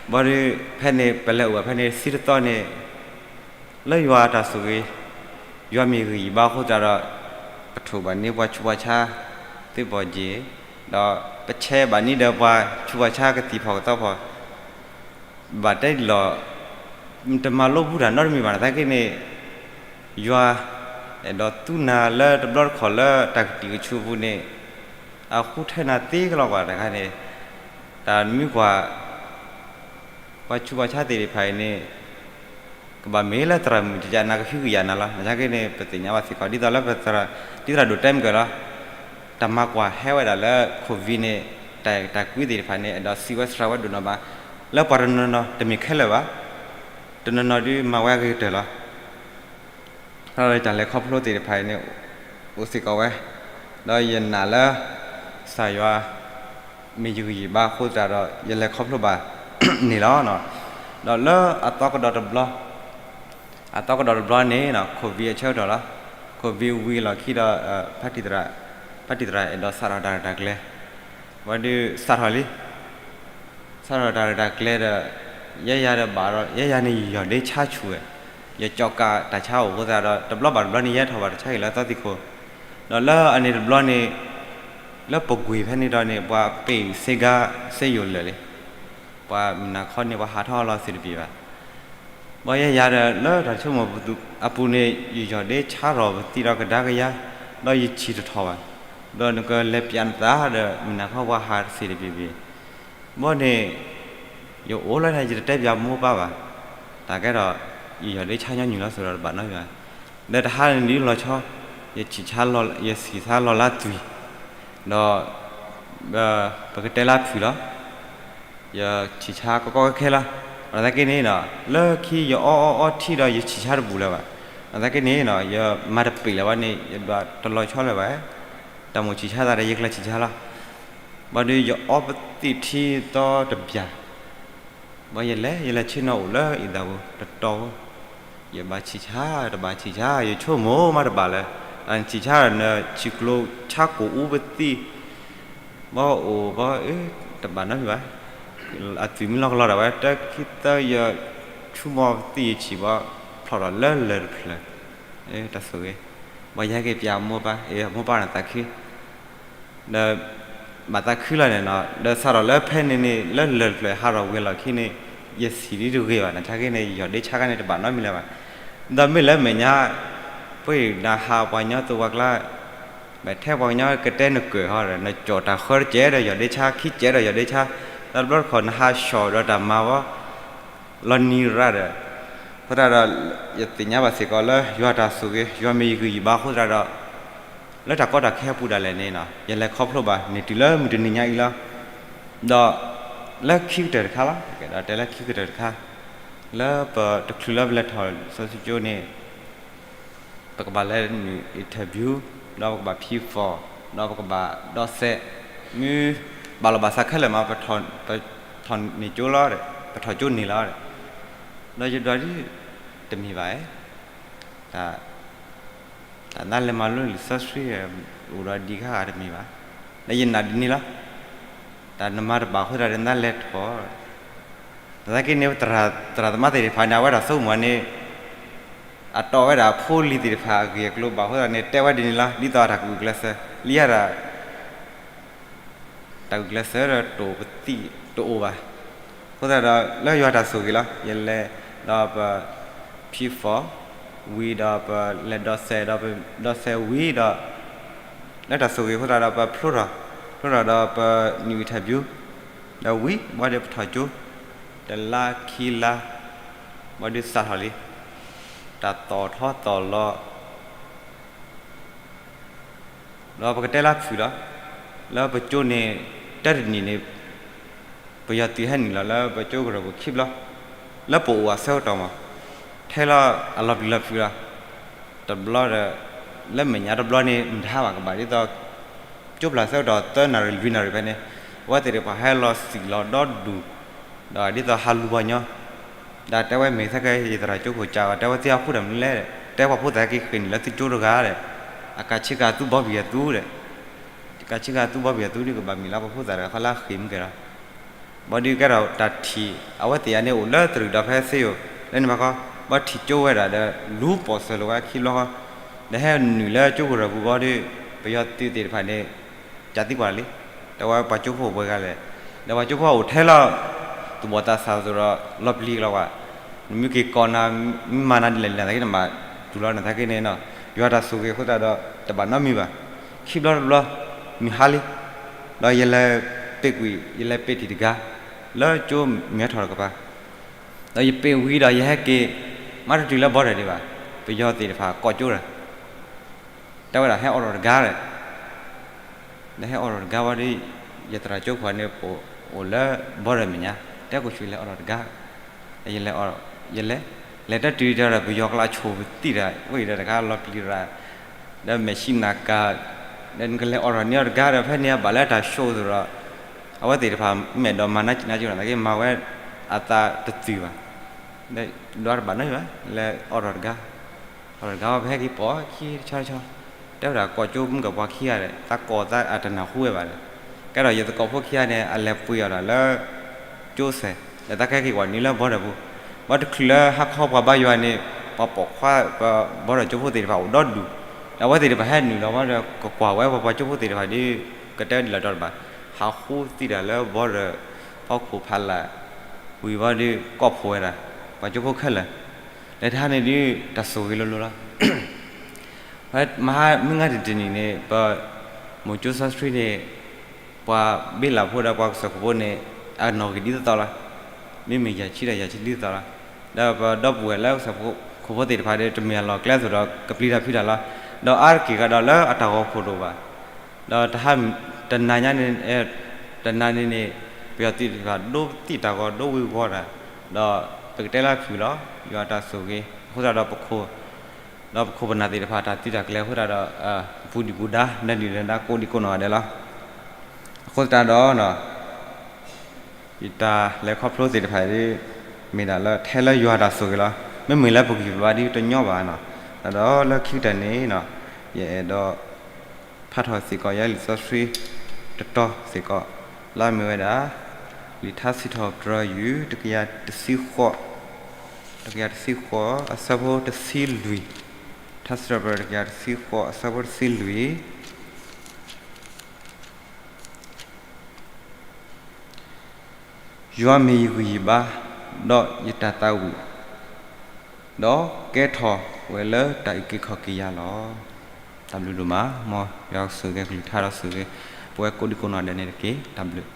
ဘၣ်ဒီး ဖဲန့ၣ် ပလဲၤအိၣ်ဝဲဖဲန့ၣ် ဆံတသီန့ၣ် လၢယွၤတၢ်ဆိၣ်ဂ့ၤ ယွၤမ့ၢ်ဂံၢ်ယံၤဘၣ်အဃိသတးဒီး ပထိးဘၣ်န့ၢ်ပှၤဆူးပှၤဆါသ့ၣ်ပီၤက့ၤ, ဒီးပဆဲးဘၣ်န့ၢ်ဒီးပှၤဆူးပှၤဆါကသံၣ်ဖီၣ်ကသီဖီၣ်, ဘၣ်တဲလီၤ, တမၤလိဘူးတၢ်နီတမံၤဘၣ်နသးက့န့ၣ်, ယွၤအဲၣ်ဒိးသူနၤလၢတဘျီတခီၣ်လၢတၢ်ကတံာ်ကဆူးအပူၤန့ၣ်, အဃုထၢနၤသ့ကလီၤကွၢ်တခါန့ၣ်, တၢ်မ့ၢ်ကွၢ် ပှၤဆူးပှၤဆါသ့ၣ်တဖၣ်အံၤန့ၣ်, ကဘၣ်မ့ၢ်လၢသရၣ်မုၣ်ကကနၤကဟုကယာ်နၤလီၤ. နက့န့ၣ် ပသ့ၣ်ညါဘၣ်စ့ၢ်ကီး ဒ်သိးလၢပသရၣ်, ဒ်သရၣ်ဒိၣ်တဲမ့ၢ်ကလီၤ, တၢ်မၤကွၢ်ဟဲဝဲဒၣ်လၢ COVID န့ၣ်, တၢ်, တၢ်ကွံသ့ၣ်တဖၣ်န့ၣ် အဲၣ်ဒိးစံးဝဲစှၤဝဲဒိၣ်နီၢ်ဘၣ်, လၢပှၤတနီၤနီၤတမ့ၢ်ခဲလၢာ်ဘၣ်, တနီၤနီၤဒုးမၤဝဲအဂ့ၤကတၢၢ်လီၤ. တၢ်လဲၤခီဖျိသ့ၣ်တဖၣ်အံၤန့ၣ် အိၣ်စ့ၢ်ကီးဝဲ, ဒီးယနာ်လၢ ကစၢ်ယွၤ မ့ၢ်ယဂံၢ်ယဘါအဃိသတးဒီး ယလဲၤခီဖျိဘၣ်န့ၣ်လီၤ. ဒီးလၢအသီကဒီးတဘျီ, အသီကဒီးတဘျီန့ၣ် COVID အဆၢကတီၢ်လီၤ. COVID ဝံၤလီၢ်ခံဒီး ဖါတံၢ်သရၣ်, ဖါတံၢ်သရၣ်အဲၣ်ဒိးစးထီၣ်တၢ်ရဲၣ်တၢ်ကျဲၤ, ဝံၤဒီးစးထီၣ်လံ စးထီၣ်တၢ်ရဲၣ်တၢ်ကျဲၤဒီး ယဲယၤဒီးဘၣ်ဒီး ယဲယၤန့ၣ်ယယီၢ်ဒ့ဆါဆူၣ်ဝဲ, ယကၠီကးတၢ်ဆါအိၣ်အဃိသတးဒီး တဘျီဘၣ်တဘျီန့ၣ် ယဟဲထီၣ်ဘၣ်တၢ်ဆါဟံၣ်လၢအသီသံၣ်ခိၣ်, ဒီးလၢအန့ၣ်တဘျီန့ၣ်, လၢပကွံာ်ဖဲန့ၣ်ဒီးန့ၣ် ပှၤပ့ၢ်စ့ကၤစ့ယိာ်လၢာ်လံ, ပှၤမုၢ်နၤခီန့ၣ် ပှၤဟးထီၣ်လီၤသ့ၣ်တပ့ၤဘၣ်. ဘၣ်ယဲယၤဒီး လၢတၢ်ဆိကမိၣ်အပူၤန့ၣ် ယယီၢ်ဒ့ဆါထီၣ်ပသံဒီးကဒါကယၤ, ဒီးယဆံၣ်တထီၣ်ဘၣ်, ဒီးနကလဲၤပျးနသးဒီး မုၢ်နၤခီပှၤဟးသ့ၣ်တပ့ၤဘၣ် ဘၣ်န့ၣ်, ယအိၣ်လၢန့ၣ် ယတတဲပျးမိၢ်ပၢ်ဘၣ်, တၢ်ကဲထီၣ် ယယီၢ်ဒ့ဆါညီနုၢ်လီၤစိၤဒီးတဘၣ်နီတမံၤဘၣ်. ဒီးတဟါန့ၣ်ဒ်လီၤဆီ, ယဆံၣ်ဆါ, ယဆံၣ်ဆါလီၤလၢသွံၣ်, ဒီး ပကတဲလၢဖုၣ်လီၤ, ယဆံၣ်ဆါကီကီခဲခဲလီၤ. ဘၣ်ဆၣ်သနာ်က့န့ၣ်, လၢခံယအီအီအီထံဒီးယဆံၣ်ဆါတဘူၣ်လၢၤဘၣ်. ဘၣ်ဆၣ်သနာ်က့န့ၣ် ယမၤတပ့ၤလၢၤဘၣ်န့ၣ် ယဒွးတလီၤဆီလၢၤဘၣ်, တၢ်မိၣ်ဆံၣ်ဆါသးဒီးယကျဲဆံၣ်ဆါလီၤ. ဘၣ်ဒီးယအီပသံၣ်ထံသီတဘျၢ်, ဘၣ်ယလဲၤ ယလဲၤဆ့ၣ်နီၤအိၣ်လၢအံၤသးပူၤ တတီၤ, ယဘၣ်ဆံၣ်ဆါ တဘၣ်ဆံၣ်ဆါ ယဆိကမိၣ်မးတဘၣ်လၢၤ, တၢ်ဆံၣ်ဆါဒီးနဆံၣ်ကျိဆါကိာ်အူပသံၣ်, ဘၣ်အိၣ်ဘၣ်အၢ တဘၣ်နီတမံၤဘၣ်, အသွံၣ်မ့ၢ်လီၤကလီၤဒၣ်ဝဲ တၢခံသၢယဆူမီၤပသံၣ်ယဆံၣ်ဘၣ် ဖျီၣ်ထီၣ်လၢလၢၢ်တဖျၢၣ်, တၢ်ဆိၣ်ဂ့ၤ, ဘၣ်ယဟဲက့ၤပျးမိၢ်ပၢ် အ့ၣ် မိၢ်ပၢ်န့ၣ်သးခု ဒီး ဘၣ်သးခုလီၤန့ၣ်နီၤ ဒီးစးထီၣ်လၢဖဲန့ၣ်န့ၣ် လၢလၢၢ်တဖျၢၣ်ဟးထီၣ်ဝံၤအလီၢ်ခံန့ၣ် ယဆံၣ်ဒ်တဂ့ၤဘၣ် နဆါက့န့ၣ် ယယီၢ်ဒ့ဆါခါန့ၣ် တဘၣ်နီတမံၤလၢၤဘၣ်. ဒီးမ့ၢ်လၢမဲာ်ညါ ပှၤနဟးပှၤကညီသိးပှၤကျါ ဘၣ်ထဲပှၤကညီကတဲနကၢၢ်ဟီဒီး နကၠီၣ်တၢ်ဃၢတကဲးဒီးယီၢ်ဒ့ဆါ ခံကဲးဒီးယီၢ်ဒ့ဆါ, ဒီးတဘျီတခီၣ်နဟးဆှီၣ်ဒီးတၢ်မၤဝဲ လီၤနံၤရၣ်ဒီး, အဃိသတးဒီး ယသ့ၣ်ညါဘၣ်စ့ၢ်ကီးလၢယွၤတၢ်ဆိၣ်ဂ့ၤ ယွၤမ့ၢ်ယဂံၢ်ယဘါအဃိသတးဒီး လၢတၢ်ကီတၢ်ခဲအပူၤဒၣ်လဲာ်န့ၣ် ယလဲၤခီဖျိဘၣ်န့ၢ်တုၤလၢမုၢ်တနံၤညါအံၤလီၤ. ဒီးလၢခံကတၢၢ်တခါလီၤ, ကဲဒီးတဲလၢခံကတၢၢ်တခါ လၢပတချုးလၢပလဲၤထီၣ်စီဆှံကၠိန့ၣ် ပကဘၣ်လဲၤနုာ် interview ဒီးပကဘၣ်ဖံးဖီၣ် ဒီးပကဘၣ်ဒီးစဲး, မ့ၢ်ဘၣ်လီၤဘၣ်စးခဲလၢာ်မး ပထီၣ်န့ၢ်ကၠိလီၤ, ပထီၣ်ကၠိန့ၣ်လီၤ. ဒီးယဒွးဒ် တမ့ၢ်ဘၣ်, တၢ် တၢ်နါလဲၤမၤလိလံာ်စီဆှံ အိၣ်ဒီးဒံးခါဂၤတမ့ၢ်ဘၣ်. ဒီးယနာ်ဒ်န့ၣ်လီၤ. တၢ်နမၤတဘၣ်အဃိသတးဒီးနါလဲၤထီၣ်, နသးက့န့ၣ် သရၣ်သမါသ့ၣ်တဖၣ်န့ၣ် အဝဲဒၣ်ဆိကမိၣ်န့ၣ် အတီၢ်ဝဲဒၣ်အဖိအလံၤသ့ၣ်တဖၣ်အဂ့ၢ်အကျိၤဘၣ်အဃိသတးန့ၣ် တဲဝဲဒ်န့ၣ်လီၤ. ဒ်သိးအတၢ်ကူၣ်ကျဲးစၢး လံယၤဒၣ် တၢ်ကူၣ်ကျဲးစၢးဒီးတိာ်ပသံၣ်တအိၣ်ဘၣ်. အဃိသတးဒီး လၢယွၤတၢ်ဆိၣ်ဂ့ၤလီၤ. ယလဲၤဒီးပဖံးဖီၣ်ဝံၤဒီးပလဲၤဒီးစဲးဒီး ဒီးစဲးဝံၤဒီး လၢတၢ်ဆိၣ်ဂ့ၤအဃိသတးဒီး ပဖျိထီၣ်, ဖျိထီၣ်ဒီးပနုာ် interview ဒီးဝံၤ ဘၣ်ဒီးပထီၣ်ကၠိ တလါခံလါ ဘၣ်ဒီးစးထီၣ်လံ တၢ်သီၣ်ထီသီၣ်လီၤ ဒီးပကတဲလၢဖုၣ်လီၤ. လၢပကၠိန့ၣ် တၢတနံၣ်န့ၣ် ပယီၤသုးဟဲနုာ်လီၤလၢပကၠိကရၢၢ်ပူၤခံဘျီ, လၢပအိၣ်အဆၢကတီၢ်မး, ထဲလီၤအလီၤပျံၤလီၤဖုးလီၤ. တဘျီဒီး လၢမဲာ်ညါတဘျီန့ၣ် မတၤဟးဘၣ်ကဘၣ်ဒ်သိး ကၠိဖျါဆၢကတီၢ်သၢနၣ်ရံၣ်လွံၢ်နၣ်ရံၣ်ဖဲန့ၣ်, အဝဲသ့ၣ်တဖၣ်ဟဲလီၤစံၣ်လီၤဒီဒူၣ်, ဒီးဒ်သိးဟးလူၤပှၤညီ ဒီးတဲဝဲမ့ၢ်သကဲ ယသရၣ်ကၠိခိၣ်ကၠးဘၣ် တဲဝဲသ့ၣ်အဃူတၢ်မနုၤလဲၣ်, တဲပှၤဖိသၣ်က့ၤဃ့ၢ်နုာ်လၢသုကၠိတဂၤဒီး, အကးဆ့ကၤသူဘီဘံၣ်အသူဒီး, ကးဆ့ကၤသူဘီဘံၣ်အသူဒီး ကဘၣ်မ့ၢ်လၢပှၤဖိသၣ်တဂၤဃီလၢအဃ့ၢ်မုၢ်ကဲၤလီၤ. ဘၣ်ဒီးကဲထီၣ်တၢ်ထံၣ် အဝဲသ့ၣ်အံၤန့ၣ်အိၣ်လၢတရံးဒီးဖဲစ့ယိၤ လၢန့ၣ်ဘၣ်ခီ, ဘၣ်ထံၣ်ကၠိဝဲဒၣ်ဒီး လူၤပိာ်စၢၤလီၤဝဲခံဘျီဃီ, ဒီးဟဲနုာ်လၢကၠိကရၢၢ်ပူၤဘီဒီး ပယီၤသုးသ့ၣ်တဖၣ်န့ၣ် ကးသံကွၢ်လံ, တဲဝဲပှၤကၠိဖိအိၣ်ပှဲၤဂၤလဲၣ်, ဒီးပှၤကၠိဖိအိၣ်ထဲလီၤ သူၣ်ဘီၣ်သးစၢ်အသိးဒီး လီၤပျံၤကလီၤဝဲ, နမ့ၢ်က့ၤကိးနၤ မ့ၢ်မၤနၤဒ်လဲၣ်ဒ်လဲၣ်သနာ်က့ နဘၣ်တူၢ်လီၤနသးက့န့ၣ်နီၤ, ယွၤတၢ်ဆိၣ်ဂ့ၤအဃိသတးဒီး တဘၣ်နီတမံၤဘၣ်, ခံဘျီတဘျီ မုၢ်ဟါလံ, ဒီးယလဲၤပ့ၢ်ကွံာ် ယလဲၤပ့ၢ်ထံၣ်တဂၤ လၢကၠိမဲထီၣ်တကပၤ ဒီးယပ့ၢ်ဝံၤဒီးယဟဲက့ၤ မၤတတုၤလၢဘီဒၢးဒံးဘၣ်, ပယီၤသ့ၣ်တဖၣ်ကိးကၠိဒီး တဲဝဲဒၣ်ဟဲအိးထီၣ်တဂၤဒီး ဒီးဟဲအိးထီၣ်တဂၤဝံၤဒီး ယသရၣ်ကၠိဖိန့ၣ် ပအိၣ်လၢဘီဒၢးမဲာ်ညါ, တဲကိးဆူလဲၤအိးထီၣ်တဂၤ, ဒီးယလဲၤ ယလဲၤ, လဲၤတတုၤဒီး ပယီၤကျါဆိၣ်ပသံၣ်တၢ် ဝဲအံၤဒီးတခါလီၤပျံၤရၣ် ဒီးမဲာ်ဆံးနၤကၤ, ဒီးနကလဲၤအိးထီၣ်န့ၢ်အီၤတဂၤဒီး ဖဲန့ၣ်အဘၣ်လၢတၢ်ဆိၣ်အသိးဒီး အဝဲသ့ၣ်တဖၣ်မဲာ်ဒီးမၤနၢ်က့ၤနၢ်က့ၤနသနာ်က့ မၤဝဲအသးတတုၤဘၣ်, ဒီးဒွးတဘၣ်နီတမံၤဘၣ် လဲၤအိးထီၣ်တဂၤ, အိးထီၣ်တဂၤဝံၤပဟဲက့ၤပိာ်ခံတဆီတဆီ, တဲဝဲဒၣ်ကိးကၠိမုၣ်ကပှၤခံဂၤဒီး သးကိးသးအတနၢ်ဟူဝဲဘၣ်ဒီး, ကဲဒီးယသကိးဖိခံဂၤန့ၣ် အလဲၤပှ့ၤအီၤဒီးလၢ ကၠိစဲး ဒီးသးကဟဲက့ၤကွၢ်နုာ်လၢဘီဒၢးပူၤ, ဘၣ်တချုးလၢဟါခီပှၤဘါယွၤန့ၣ် ပှၤပိာ်ခွါ ပှၤဘီဒၢးကၠိဖိသ့ၣ်တဖၣ်အိၣ်ဒီဒူၣ်, ဒီးအဝဲသ့ၣ်တဖၣ်ဟဲနုာ်လီၤဝံၤဒီး ကကွၢ်ဝဲပှၤပှၤကၠိဖိသ့ၣ်တဖၣ်ဒီး ကတဲဒ်လဲၣ်တီတဘၣ်, ဟးဃုသံၣ်တၢ်လၢဘီဒၢး ဖီခိၣ်ဖးလၢ် ဝံၤဝံၤဒီးကိးဖှိၣ်ဝဲဒၣ် ပှၤကၠိဖိခဲလၢာ်, လၢတဟါန့ၣ်ဒီး တၢ်ဆိၣ်ဂ့ၤလိၤလိၤလီၤ. မဟါမုၢ်ငါတနံၤန့ၣ် ပမိၢ်ကၠိစီဆှံန့ၣ် ပှၤဘ့လၢ်ဖိဒီးပှၤကစၢၢ်ခိၣ်ဖိန့ၣ် အနီၣ်ဂံၢ်ဒ်သိးသိးလီၤ. မ့မ့ၢ်ယဲၢ်ဆံဒီးယဲၢ်ဆံဒ်သိးလီၤ. ဒီးပဒီပုၢ်ဝဲၢ်လၢကစၢၢ်ခိၣ်ဖိသ့ၣ်တဖၣ်ဒီး တမ့ၢ်အလီၢ်ကျဲသိးဒီး ကပျံၤတၢ်ဖုးတၢ်လီၤ. ဒီးအါတက့ၢ်ကဒီးလၢအတၢ်ဂီၤခိၣ်တအိၣ်ဘၣ်. ဒီးတဟါ တနၤညါန့ၣ် တနၤန့ၣ်န့ၣ် ပယီၤသုးသ့ၣ်တဖၣ်ဒိသံၣ်တၢ်ဂီၤ ဒိဝ့ၤဂီၤတၢ်, ဒီးပကတဲလၢဖုၣ်လီၤ. ယွၤတၢ်ဆိၣ်ဂ့ၤ အဃိသတးဒီးပခိၣ် ဒီးပခိၣ်ပနၢ်သ့ၣ်တဖၣ်တၢ်သုးတၢ်ကျဲၤအဃိသတးဒီး ပူၤဒံၣ်ပူၤဒါ နၢၤဒံၣ်နၢၤဒါ ကိးဒံကိးနီၢ်ဂၤဒဲးလီၤ. အဃိသတးဒီး ယတၢ်လဲၤခီဖျိသ့ၣ်တဖၣ်အံၤ မ့ၢ်ဒၣ်လၢထဲလၢယွၤတၢ်ဆိၣ်ဂ့ၤလီၤ. မ့မ့ၢ်လၢပဂံၢ်ပဘါဒ်တညီဘၣ်နီၤ. ဒီးလၢခံကတၢၢ်န့ၣ် ယအဲၣ်ဒိး ဖးထီၣ်စ့ၢ်ကီး ယဲလံာ်စီဆှံ တတီၤစ့ၢ်ကီး လၢအမ့ၢ်ဝဲဒၣ် လံာ်ထါစံးထီၣ်ပတြၢၤယုၢ် တကယၤတဆံဃိး, တကယၤတဆံဃိး အဆၢဖိတဆံလွံၢ်, ထါစံးထီၣ်ပတြၢၤတကယၤတဆံဃိး အဆၢဖိတဆံလွံၢ် ယွၤမ့ၢ်ယဂံၢ်ယဘါ ဒီးယတၢ်သးဝံၣ်, ဒီးကဲထီၣ်ဝဲလၢတၢ်အုၣ်က့ၤခီၣ်က့ၤယၤလီၤ. တၢ်ဘျုးဒိၣ်မး, မ်ယွၤဆိၣ်ဂ့ၤကလုၢ်ကထါဒီးဆိၣ်ဂ့ၤ ပဝဲကိးဒံကိးနီၢ်ဒဲးန့ၣ်တက့ၢ်. တၢ်ဘျုး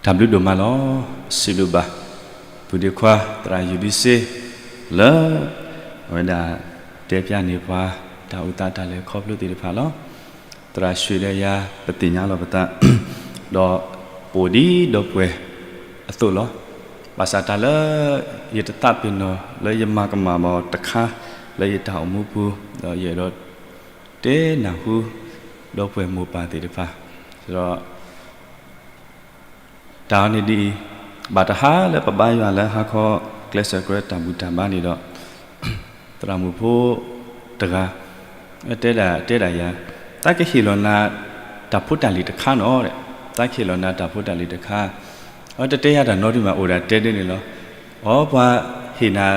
တၢ်ဘျုးဒိၣ်မးလီၤ. စံးဘျုးဘၣ် ပုၢ်ဒ့ခွါ သရၣ်ယူးဒံစ့ လၢ အဝဲဒၣ် တဲပျးန့ၢ်ပှၤ တၢ်အိၣ်သးတၢ်လဲၤခီဖျိသ့ၣ်တဖၣ်လီၤ. သရၣ်ဆှံဒီးယၤ ပသ့ၣ်ညါလီၤပသး ဒီးပအိၣ်ဒ်ဒီပုၢ်ဝဲၢ်အသိးလီၤ. ဘၣ်ဆၣ်တၢ်လၢ ယတသးပ့ၤနီၣ်လၢယမၤကမၣ်ဘၣ်တခါ လၢယတၢ်အိၣ်မူပူၤ ဒီးယအဲၣ်ဒိး တဲနၢ်ဟူ ဒီပုၢ်ဝဲၢ်မိၢ်ပၢ်သ့ၣ်တဖၣ် ဒီး တၢ်အီၤန့ၣ်ဒ်အံၤ, ဘၣ်တဟါလၢပဘါယွၤလၢဟါခီ ကျဲးစၢးကြၢးတၢ်ဘူၣ်တၢ်ဘါန့ၣ်ဒီး သရၣ်မုၣ်ဖိတဂၤ တဲဒၣ် တဲဒၣ်ယၤ, သးကဟ့ၣ်လီၤနၤ တၢ်ဖိတၢ်လံၤတခါနီၤ, သးကဟ့ၣ်လီၤနၤတၢ်ဖိတၢ်လံၤတခါ, အတတဲယၤတၢ်နီတမံၤ အိၣ်ဒၣ်တဲဒ်န့ၣ်လီၤ. အီ ပှၤဟ့ၣ်နၤ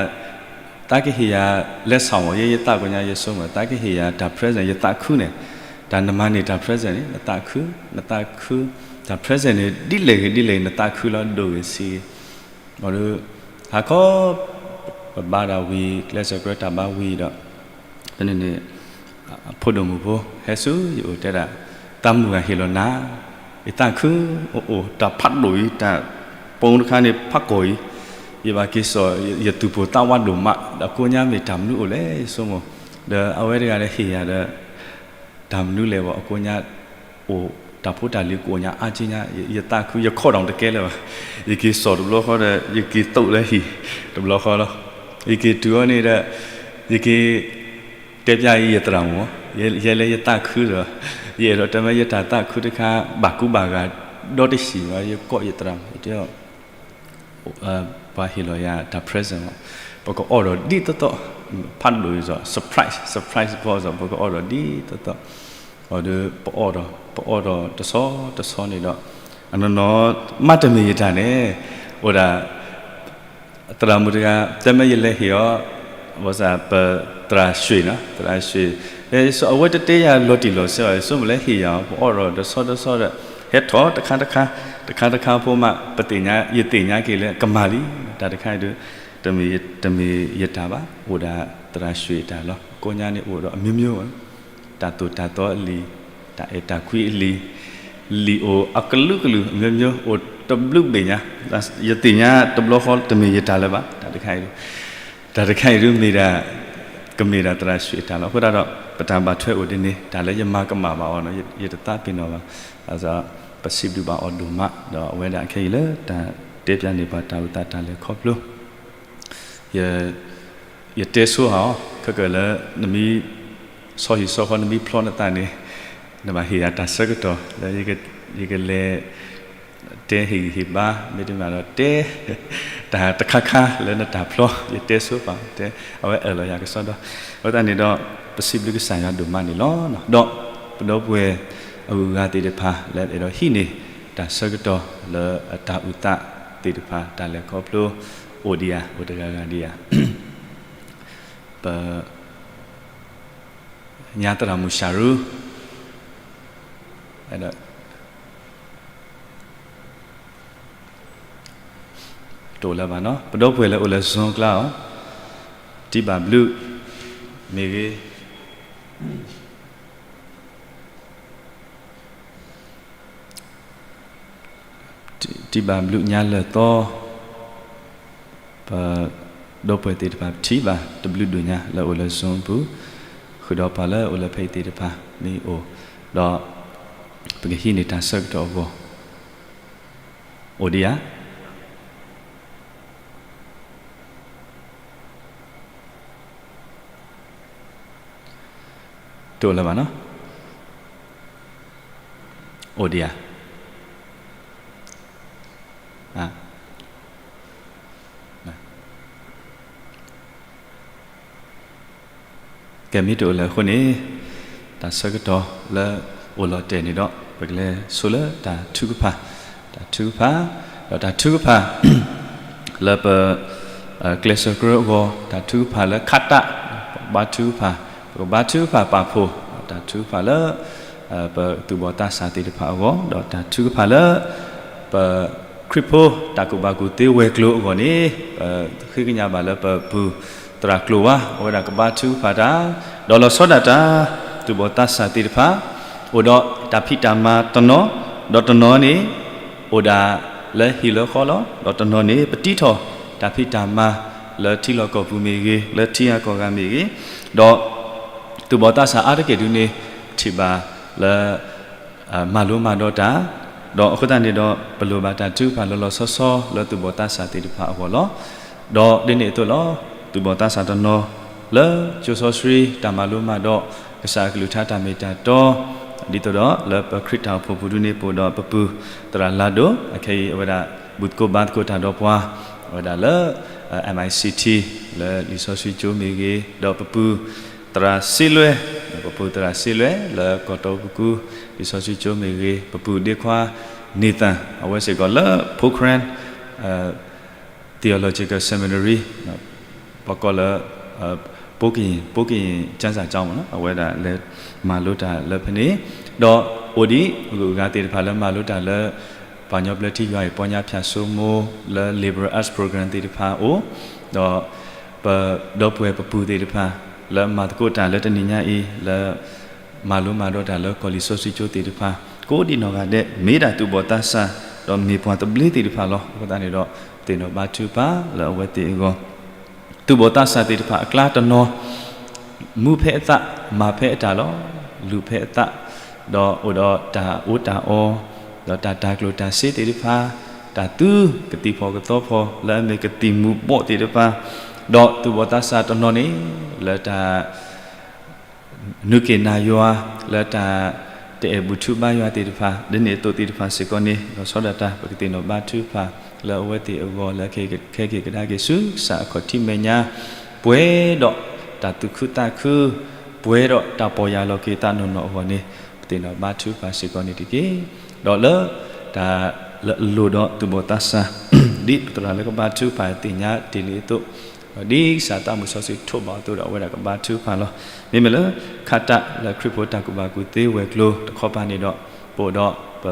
သးကဟ့ၣ်ယၤ လဲၤဆၣ်မီၣ် ယဲယသးကိးညါ ယဆိကမိၣ် သးကဟ့ၣ်ယၤတၢ် present ယသးခုန့ၣ်, တၢ်နမၤန့ၢ်တၢ် present န့ၣ် နသးခု, နသးခု, တၢ် present န့ၣ် ဒ်လဲၣ်ဂ့ၤဒ်လဲၣ်ဂ့ၤ နသးခုလီၤ ဒိၣ်ဂ့ၤဆံးဂ့ၤ, ဘၣ်ဒီး ဟါခီ ပဘါတၢ်ဝံၤ ကျဲးစၢးကြၢးတၢ်ဘါဝံၤဒီး ဖဲန့ၣ်န့ၣ် အဖိဒိၣ်မုၣ်ဖိ ဟဲဆူယအိၣ်တဲဒၣ်, သးမုၢ်ဂၤဟ့ၣ်လီၤနၤ, ယသးခု, အိၣ်အိၣ် တၢ်ဖးဒိၣ်အံၤ တၢ်ပိာ်တခါန့ၣ် ဖးကီၢ်အံၤ, ယဘၣ်က့ၤစိာ် ယသူၣ်ပိၢ်သးဝးဒိၣ်မး ဒီးကိးညါမ့ၢ်တၢ်မနုၤအိၣ်လဲၣ် ယဆိကမိၣ်, ဒီးအဝဲတဂၤဒီးဟ့ၣ်ယၤဒီး တၢ်မနုၤလဲၣ်ဘၣ် အကိးညါ အိၣ် တၢ်ဖိတၢ်လံၤကိးညါအါက့ညါ ယသးခု ယခီၣ်ဒီးတကဲလၢၤဘၣ်, ယက့ၤစိာ်တဘျီဃီဒီး ယက့ၤသိးလၢဟံၣ် တဘျီဃီလီၤ, ယက့ၤတုၤအီၤန့ၣ်ဒီး ယက့ၤ တဲပျးအံၤယသရၣ်မုၣ်, ယဲလၢယသးခုဒီး ယအဲၣ်ဒိးတဲမ့ၢ်ယတၢ်သးခုတခါ ဘၣ်ကူဘၣ်ဂာ်ဒီတဟံၣ်ဘၣ် ယကိးယသရၣ်မုၣ် ယတဲအီၤ ပှၤဟ့ၣ်လီၤယၤတၢ် present မး, ပကအိးထီၣ်ဒ်သိးသိး, ဖးဒိၣ်အံၤစီၤ surprise, surprise ဖိစီၤ ပကအိးထီၣ်ဒ်သိးသိး, အဒီး ပအီၣ်ဒီး ပအီၣ်ဒီးတဆီတဆီန့ၣ်ဒီး အနီၢ်နီၢ် မ့တမ့ၢ်ယတၢ်န့ၣ် အိၣ်ဒၣ် သရၣ်မုၣ်တဂၤ တဲမ့ၢ်ယလဲၤဟ့ၣ်အီၤ ဘၣ်ဆၣ် ပသရၣ်ရွှ့ၣ်နီၤ သရၣ်ရွှ့ၣ် အဝဲတတဲယၤလီၤတံၢ်လီၤဆဲးဘၣ် ယဆိကမိၣ်လၢဟ့ၣ်ယၤအီၤ ပအီၣ်ဒီးတဆီတဆီဒီး ဟဲထီၣ်တခါတခါ တခါတခါဖိမး ပသ့ၣ်ညါ ယသ့ၣ်ညါက့ၤလၢကမၤလံ တၢ်တခါအံၤဒုး တမ့ၢ်ယတၢ်ဘၣ် အိၣ်ဒၣ်သရၣ်ရွှ့ၣ်အတၢ်လီၤ ကိးညါန့ၣ်အိၣ်ဒီးအမျိုးမျိုး တၢ်သိၣ်တၢ်သီအလံာ် တၢ်အဲၣ်တၢ်ကွံအလံာ် လံာ်အိၣ်အကလုာ်ကလုာ် အမျိုးမျိုး အိၣ်တဘျုးဘ့ၣ်ညါ ယသ့ၣ်ညါတဘျီဃီတမ့ၢ်ယတၢ်လၢၤဘၣ် တၢ်တခါအံၤဒုး တၢ်တခါအံၤဒုးမ့ၢ်ဒၣ် ကမ့ၢ်ဒၣ်သရၣ်ရွှ့ၣ်အတၢ်လီၤ အဃိသတးဒီး ပတၢ်ဘၣ်ထွဲအိၣ်ဒ်န့ၣ် တၢ်လၢယမၤကမၣ်ဘၣ်အီၤနီၤ ယတသးပ့ၤနီၣ်ဘၣ် ပစံးဘျုးဘၣ်အီၤဒိၣ်မး ဒီးအဝဲဒၣ်ခဲအံၤလၢတၢ်တဲပၠးန့ၢ်ပှၤတၢ်အိၣ်သးတၢ်လဲၤခီဖျိ ယတဲဆိဟးအီၤ ခဲကၢၣ်လၢ နမ့ၢ် ဆီဟံၣ်ဆီဃီနမ့ၢ်ဖျီနသးန့ၣ် နဘၣ်ဟ့ၣ်ယၤတၢ်ဆၢကတီၢ် လၢယကလဲၤ တဲဟ့ၣ်ဂံၢ်ဟ့ၣ်ဘါ မ့တမ့ၢ်ဒီးတဲ တၢ်တခါခါလၢနတၢ်ဖျီ ယတဲဆိပာ်တဲ အဝဲအၢၣ်လီၤယၤကစီဒီ အဃိသတးန့ၣ်ဒီး ပစံးဘျုးကစၢ်ယွၤဒိၣ်မးန့ၣ်လီၤ. ဒီးပဒီပုၢ်ဝဲၢ်အဂုၤအဂၤသ့ၣ်တဖၣ် လၢအဲၣ်ဒိးဟံးန့ၢ်တၢ်ဆၢကတီၢ် လၢအတၢ်အိၣ်သးသ့ၣ်တဖၣ် တၢ်လဲၤခီဖျိ အိၣ်ဒံးဧါ အိၣ်တဂၤဂၤဒံးဧါ ပ ညါသရၣ်မုၣ်ၡရူ တအိၣ်လၢၤဘၣ်နီၤ ပဒီပုၢ်ဝဲၢ်လၢအိၣ်လၢ Zoom အကျါအီၤ တံၢ်ဘၣ်ဘျုး မ့ၢ်ဂ့ၤ တံၢ်ဘၣ်ဘျုးညါလၢာ်သီ ပဒီပုၢ်ဝဲၢ်သ့ၣ်တဖၣ် ပထံၣ်ဘၣ်တဘျုးဒိၣ်ညါလၢအိၣ်လၢ Zoom ပူၤ ဃုာ်ဒီးပှၤလၢအိၣ်လၢဖဲအံၤသ့ၣ်တဖၣ် မ့ၢ်အိၣ် ဒီး ပကဟံးန့ၢ်တၢ်ဆၢကတီၢ်အဂီၢ် အိၣ်ဒံးဧါ တအိၣ်လၢၤဘၣ်နီၤ အိၣ်ဒံးဧါ ကဲမ့ၢ်တအိၣ်လၢၤအဃိန့ၣ် တၢ်ဆၢကတီၢ်လၢအိၣ်လီၤတဲာ်န့ၣ်ဒီး ပကလဲၤဆိလၢတၢ်ထုကဖၣ် တၢ်ထုကဖၣ် ဒီးတၢ်ထုကဖၣ် လၢပ ကျဲးစၢးကြၢးအဂီၢ် တၢ်ထုကဖၣ်လၢခးတး ပကဘါထုကဖၣ် ပကဘါထုကဖၣ်ပာ်ဖှိၣ် တၢ်ထုကဖၣ်လၢ ပသူၣ်ဘီၣ်သးစၢ်သ့ၣ်တဖၣ်အဂီၢ် ဒီးတၢ်ထုကဖၣ်လၢ ပခရံာ်ဖိတၢ်ကူၣ်ဘၣ်ကူၣ်သ့ဝဲၤကျိၤအဂီၢ်န့ၣ် ပဃ့ကညးဘၣ်လၢပပုၢ်သရၣ်ကျိၤဝါ အဝဲဒၣ်ကဘါထုကဖၣ်တၢ် ဒီးလီၤဆီဒၣ်တၢ် သူၣ်ဘီၣ်သးစၢ်သ့ၣ်တဖၣ် အိၣ်ဒီးတၢ်ဖံးတၢ်မၤတနီၤ ဒီးတနီၤန့ၣ် အိၣ်ဒၣ်လၢဟံၣ်လၢဃီလီၤ. ဒီးတနီၤန့ၣ် ပတံထီၣ်တၢ်ဖံးတၢ်မၤလၢထံလီၢ်ကီၢ်ပူၤမ့ၢ်ဂ့ၤ, လၢထံဂၤကီၢ်ဂၤမ့ၢ်ဂ့ၤ, ဒီးသူၣ်ဘီၣ်သးစၢ်အါတက့ၢ်ဒုန့ၣ် ပထံၣ်ဘၣ်လၢ မၤလိမၤဒိးတၢ်, ဒီးအဃိသတးန့ၣ်ဒီး ပလိၣ်ဘၣ်တၢ်ထုကဖၣ်လီၤလီၤဆီဆီလၢသူၣ်ဘီၣ်သးစၢ်သ့ၣ်တဖၣ်အဂီၢ်လီၤ. ဒီးဒ်န့ၣ်အသိးလီၤ, သူၣ်ဘီၣ်သးစၢ်တနီၤ လၢကၠိစီဆှံတၢ်မၤလိမၤဒိး ကစၢ်အကလုၢ်ကထါတၢ်မ့ၢ်တၢ်တီ, ဒ်သိးဒီးလၢပခရံာ်တၢ်အိၣ်ဖှိၣ်ပူၤဒုန့ၣ် ပအိၣ်ဒီးပပုၢ်သရၣ်လါဒိၣ်, အခဲအံၤအဝဲဒၣ် ဘူၣ်သကိးဘါသကိးတၢ်ဒီးပှၤ, အဝဲဒၣ်လၢ MICT လၢလံာ်စီဆှံကၠိမ့ၢ်ဂ့ၤ, ဒီးပပုၢ်သရၣ်စ့လွဲ, ပပုၢ်သရၣ်စ့လွဲ လၢကီၢ်တီပကူ လံာ်စီဆှံကၠိမ့ၢ်ဂ့ၤ, ပပုၢ်ဒ့ခွါ Nathan အဝဲစ့ၢ်ကီးလၢ Pokhran Theological Seminary ပကိးလၢ ပိကယံၤ ပိကယံၤ ကၠၢစၢ်ကၠီမ့ၢ်နီၤ အဝဲဒၣ်လဲၤမၤလိတၢ်လၢဖဲန့ၣ်, ဒီးအိၣ်ဒံးအဂုၤအဂၤသ့ၣ်တဖၣ်လၢမၤလိတၢ်လၢ ပှၤကညီဘျၢထံယွၤအံၤ ပီညါဖၠၣ်စိမိၤ လၢ Liberal Arts Program သ့ၣ်တဖၣ်အိၣ်, ဒီးပဒီပုၢ်ဝဲၢ်ပပုၢ်သ့ၣ်တဖၣ် လၢမၤသကိးတၢ်လၢတနံၤညါအံၤ လၢ မၤလိမၤဒိးတၢ်လၢကီၢ်လံာ်စီဆှံကၠိသ့ၣ်တဖၣ် ကိးဒံးနီၢ်ဂၤဒဲး မ့ၢ်ဒၣ်သူၣ်ဘီၣ်သးစၢ် ဒီးမ့ၢ်ပှၤသဘျ့သ့ၣ်တဖၣ်လီၤ. အဃိသတးန့ၣ်ဒီး သ့ၣ်နီၣ်ဘါထုကဖၣ်လၢအဝဲသ့ၣ်အဂီၢ်, သူၣ်ဘီၣ်သးစၢ်သ့ၣ်တဖၣ်အကျါတနီၤ မူဖဲအသး မၤဖဲအတၢ်လီၤ. လူၤဖဲအသး ဒီးအိၣ်ဒီးတၢ်အီၣ်တၢ်အီ, ဒီးတၢ်တၤကျိၣ်တၢ်စ့သ့ၣ်တဖၣ်, တၢ်သူကသံၣ်ဖီၣ်ကသီဖီၣ် လၢအမ့ၢ်ကသံၣ်မူၤဘှီးသ့ၣ်တဖၣ်, ဒီးသူၣ်ဘီၣ်သးစၢ်တနီၤန့ၣ် လၢတၢ် နုာ်က့ၤနၤယွၤ လၢတၢ်တအဲၣ်ဘူၣ်ထုဘါယွၤသ့ၣ်တဖၣ် ဒ်န့ၣ်အသိးသ့ၣ်တဖၣ်စ့ၢ်ကီးန့ၣ် လီၤဆီဒၣ်တၢ် ပကသ့ၣ်နီၣ်ဘါထုကဖၣ် လၢအဝဲသ့ၣ်အဂီၢ် လၢအကဟဲက့ၤကဒါက့ၤဆူကစၢ်အခီၣ်ထံးမဲာ်ညါ, ပှဲၤဒီးတၢ်သူၣ်ခုသးခု, ပှဲၤဒီးတၢ်ပီၢ်ယၢ်လီၤက့ၤသးနီၢ်နီၢ်အဂီၢ်န့ၣ် သ့ၣ်နီၣ်ဘါထုကဖၣ်စ့ၢ်ကီးန့ၣ်တက့ၢ်. ဒီးလၢ တၢ်လၢအလိၣ်ဒီးသူၣ်ဘီၣ်သးစၢ် ဒ်ပသရၣ်လၢကဘါထုကဖၣ်သ့ၣ်ညါတ့ၢ်လံအသိး, ဒီးဒ်ကစၢ်သးမုၢ်စီဆှံထိးဘၣ်အသိးဒီး အဝဲဒၣ်ကဘါထုကဖၣ်လီၤ. မ့မ့ၢ်လၢ ခးတၢ်လၢခရံာ်ဖိတၢ်ကူၣ်ဘၣ်ကူၣ်သ့ဝဲၤကျိၤတခီပၤန့ၣ်ဒီး ပအိၣ်ဒီးပ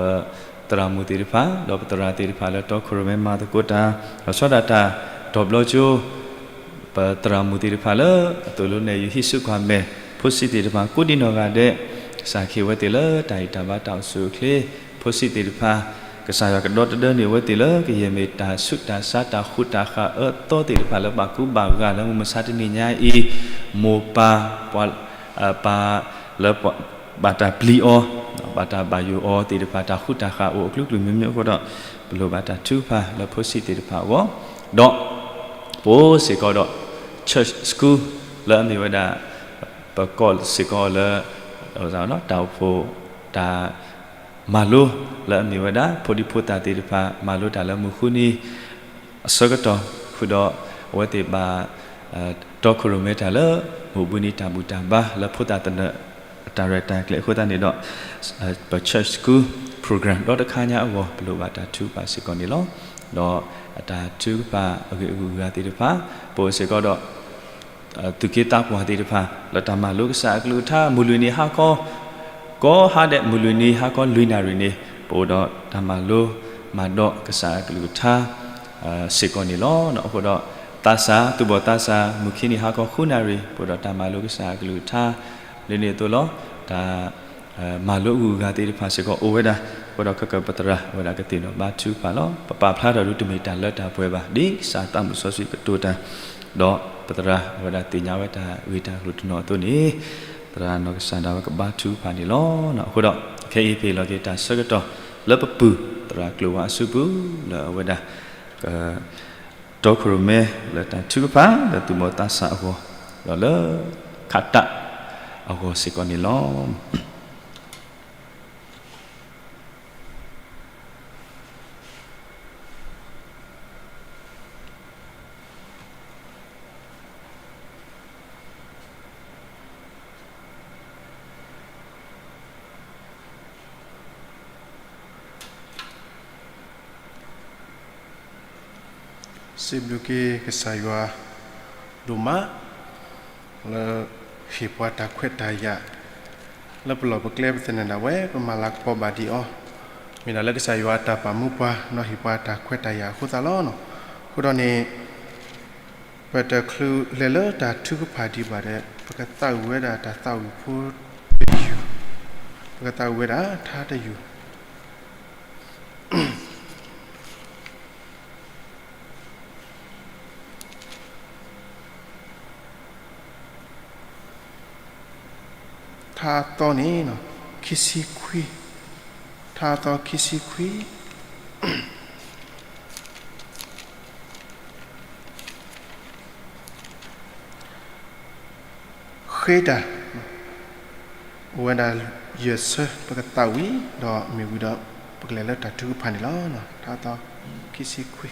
သရၣ်မုၣ်သ့ၣ်တဖၣ် ဒီးပသရၣ်သ့ၣ်တဖၣ်လၢတီခိၣ်ရိၣ်မဲမၤသကိးတၢ် လီၤဆီဒၣ်တၢ် ဒီးဘျီကၠိ ပသရၣ်မုၣ်သ့ၣ်တဖၣ်လၢအသိၣ်လိနဲၣ်ယုာ်ဟံးစုကွၢ်မဲာ် ဖိဆံးသ့ၣ်တဖၣ်ကိးဒံနီၢ်ဂၤဒဲး, ကစၢ်ခ့ဝဲသ့ၣ်လၢတၢ်ဟ့ၣ်တၢ်ဘါတၢ်အိၣ်ဆူၣ်အိၣ်ချ့, ဖိဆံးသ့ၣ်တဖၣ် ကစၢ်ယွၤကဒီသဒၢန့ၢ်ဝဲသ့ၣ်လၢကယဲၢ်မ့ၢ်တၢ်ဆူးတၢ်ဆါတၢ်ဃူတၢ်ဃာ်အၢသီသ့ၣ်တဖၣ်လၢဘၣ်ကူဘၣ်ဂာ်လၢ မုၢ်မဆါတနံၤညါအံၤ, မိၢ်ပၢ် ပှၤ ပၢ်လၢ ဘၣ်တၢ်ပျံၤအီၤ, ဘၣ်တၢ်ဘၣ်ယိၣ်အီၤသ့ၣ်တဖၣ် တၢ်ဃူတၢ်ဃာ်အိၣ်အကလုာ်ကလုာ်မ့ၢ်မ့ၢ်အဃိဒီး ပလိၣ်ဘၣ်တၢ်ထုကဖၣ်လၢဖိဆံးသ့ၣ်တဖၣ်အဂီၢ်, ဒီး ပအိၣ်စ့ၢ်ကီးဒီး church school လၢအမ့ၢ်ဝဲဒၣ် ပကိးစ့ၢ်ကီးလၢ တၢ်အိၣ်ဖှိၣ် တၢ်မၤလိ လၢအမ့ၢ်ဝဲဒၣ် ဖိဒံဖိသၣ်သ့ၣ်တဖၣ် မၤလိတၢ်လၢမုၢ်ဃုနံၤ အဆၢကတီၢ်ဃုာ်ဒီး အဝဲသ့ၣ်ဘၣ် တီခိၣ်ရိၣ်မဲတၢ်လၢ မုၢ်ဘှံးနံၤတၢ်ဘူၣ်တၢ်ဘါလၢဖိသၣ်သနၢၣ် အတၢ်ရဲၣ်တၢ်ကျဲၤအဃိသတးန့ၣ်ဒီး ပ church school program ဒီးတခါညါအဂီၢ် ပလိၣ်ဘၣ်တၢ်ထုကဖၣ်စ့ၢ်ကီးန့ၣ်လီၤ. ဒီးအတၢ်ထုကဖၣ်အဂ့ၢ်အဂုၤအဂၤသ့ၣ်တဖၣ် ပအိၣ်စ့ၢ်ကီးဒီး သူၣ်က့သးပှၢ်သ့ၣ်တဖၣ် လၢတၢ်မၤလိကစၢ်အကလုၢ်ကထါ မုၢ်လွံၢ်နံၤဟါခီ ကိးဟါဒဲး မုၢ်လွံၢ်နံၤဟါခီလွံၢ်နၣ်ရံၣ်န့ၣ် ပအိၣ်ဒီးတၢ်မၤလိ မၤဒီးကစၢ်အကလုၢ်ကထါ စ့ၢ်ကီးန့ၣ်လီၤ. အဃိဒီး သးစၢ် သူၣ်ဘီၣ်သးစၢ် မုၢ်ခံနံၤဟါခီဃုနၣ်ရံၣ် ပအိၣ်ဒီးတၢ်မၤလိကစၢ်အကလုၢ်ကထါ ဒ်န့ၣ်အသိးလီၤ. တၢ် မၤလိအဂုၤအဂၤသ့ၣ်တဖၣ်စ့ၢ်ကီးအိၣ်ဝဲဒၣ်, အဃိဒီးခဲကၢၣ်ပသရၣ်ဝဲဒၣ်ကသ့ၣ်နီၣ်ဘါထုကဖၣ်လီၤ. ပပာ်ဖျါထီၣ်ဒုးတမ့ၢ်တၢ်လၢတၢ်ပှဲၤဘၣ်, ဒ်ကစၢ်သးမုၢ်စီဆှံကတိၤတၢ်, ဒီးပသရၣ်ဝဲဒၣ်သ့ၣ်ညါဝဲတၢ်ဂ့ၢ်တၢ်ကျိၤတနီၤအသိးန့ၣ်, သရၣ်နီၢ်ကစၢ်ဒၣ်ဝဲကဘါထုကဖၣ်န့ၣ်လီၤ. အဃိဒီး ခဲအံၤပဟ့ၣ်လီၤက့ၤတၢ်ဆၢကတီၢ်လၢပပုၢ်သရၣ်ကျိၤဝါအစုပူၤ လၢအဝဲဒၣ် က တီခိၣ်ရိၣ်မဲလၢတၢ်ထုကဖၣ်လၢသူၣ်ဘီၣ်သးစၢ်အဂီၢ်, ဒီးလၢ ခးတၢ်အဂီၢ်စ့ၢ်ကီးန့ၣ်လီၤ. စံးဘျုးက့ၤကစၢ်ယွၤဒိၣ်မး လၢဟ့ၣ်ပှၤတၢ်ခွဲးတၢ်ယာ် လၢပလီၢ်ပကျဲပသနၢၣ်ဒၣ်ဝဲ ပမၤလၤကပီၤဘၣ်ဒံးအီၤ, မ့ၢ်ဒၣ်လၢကစၢ်ယွၤအတၢ်ပာ်မူပှၤ ဒီးဟ့ၣ်ပှၤတၢ်ခွဲးတၢ်ယာ်အဃိသတးလီၤ. အဃိဒီးန့ၣ် ပတချုးလဲၤလၢတၢ်ထုကဖၣ်ဒံးဘၣ်ဒီး ပကသးဝံၣ်ဝဲဒၣ်တၢ်သးဝံၣ်ဖိတယုၢ်, ပကသးဝံၣ်ဝဲဒၣ်ထါတယုၢ် ထါအသီန့ၣ် ခံဆံခွံ, ထါအသီခံဆံခွံ ဃ့တၢ် အိၣ်ဝဲဒၣ်ယဲၢ်ဆၢ ပကသးဝံၣ် ဒီးမ့ၢ်ဝံၤဒီး ပကလဲၤလၢတၢ်ထုကဖၣ်န့ၣ်လီၤ. ထါအသီခံဆံခွံ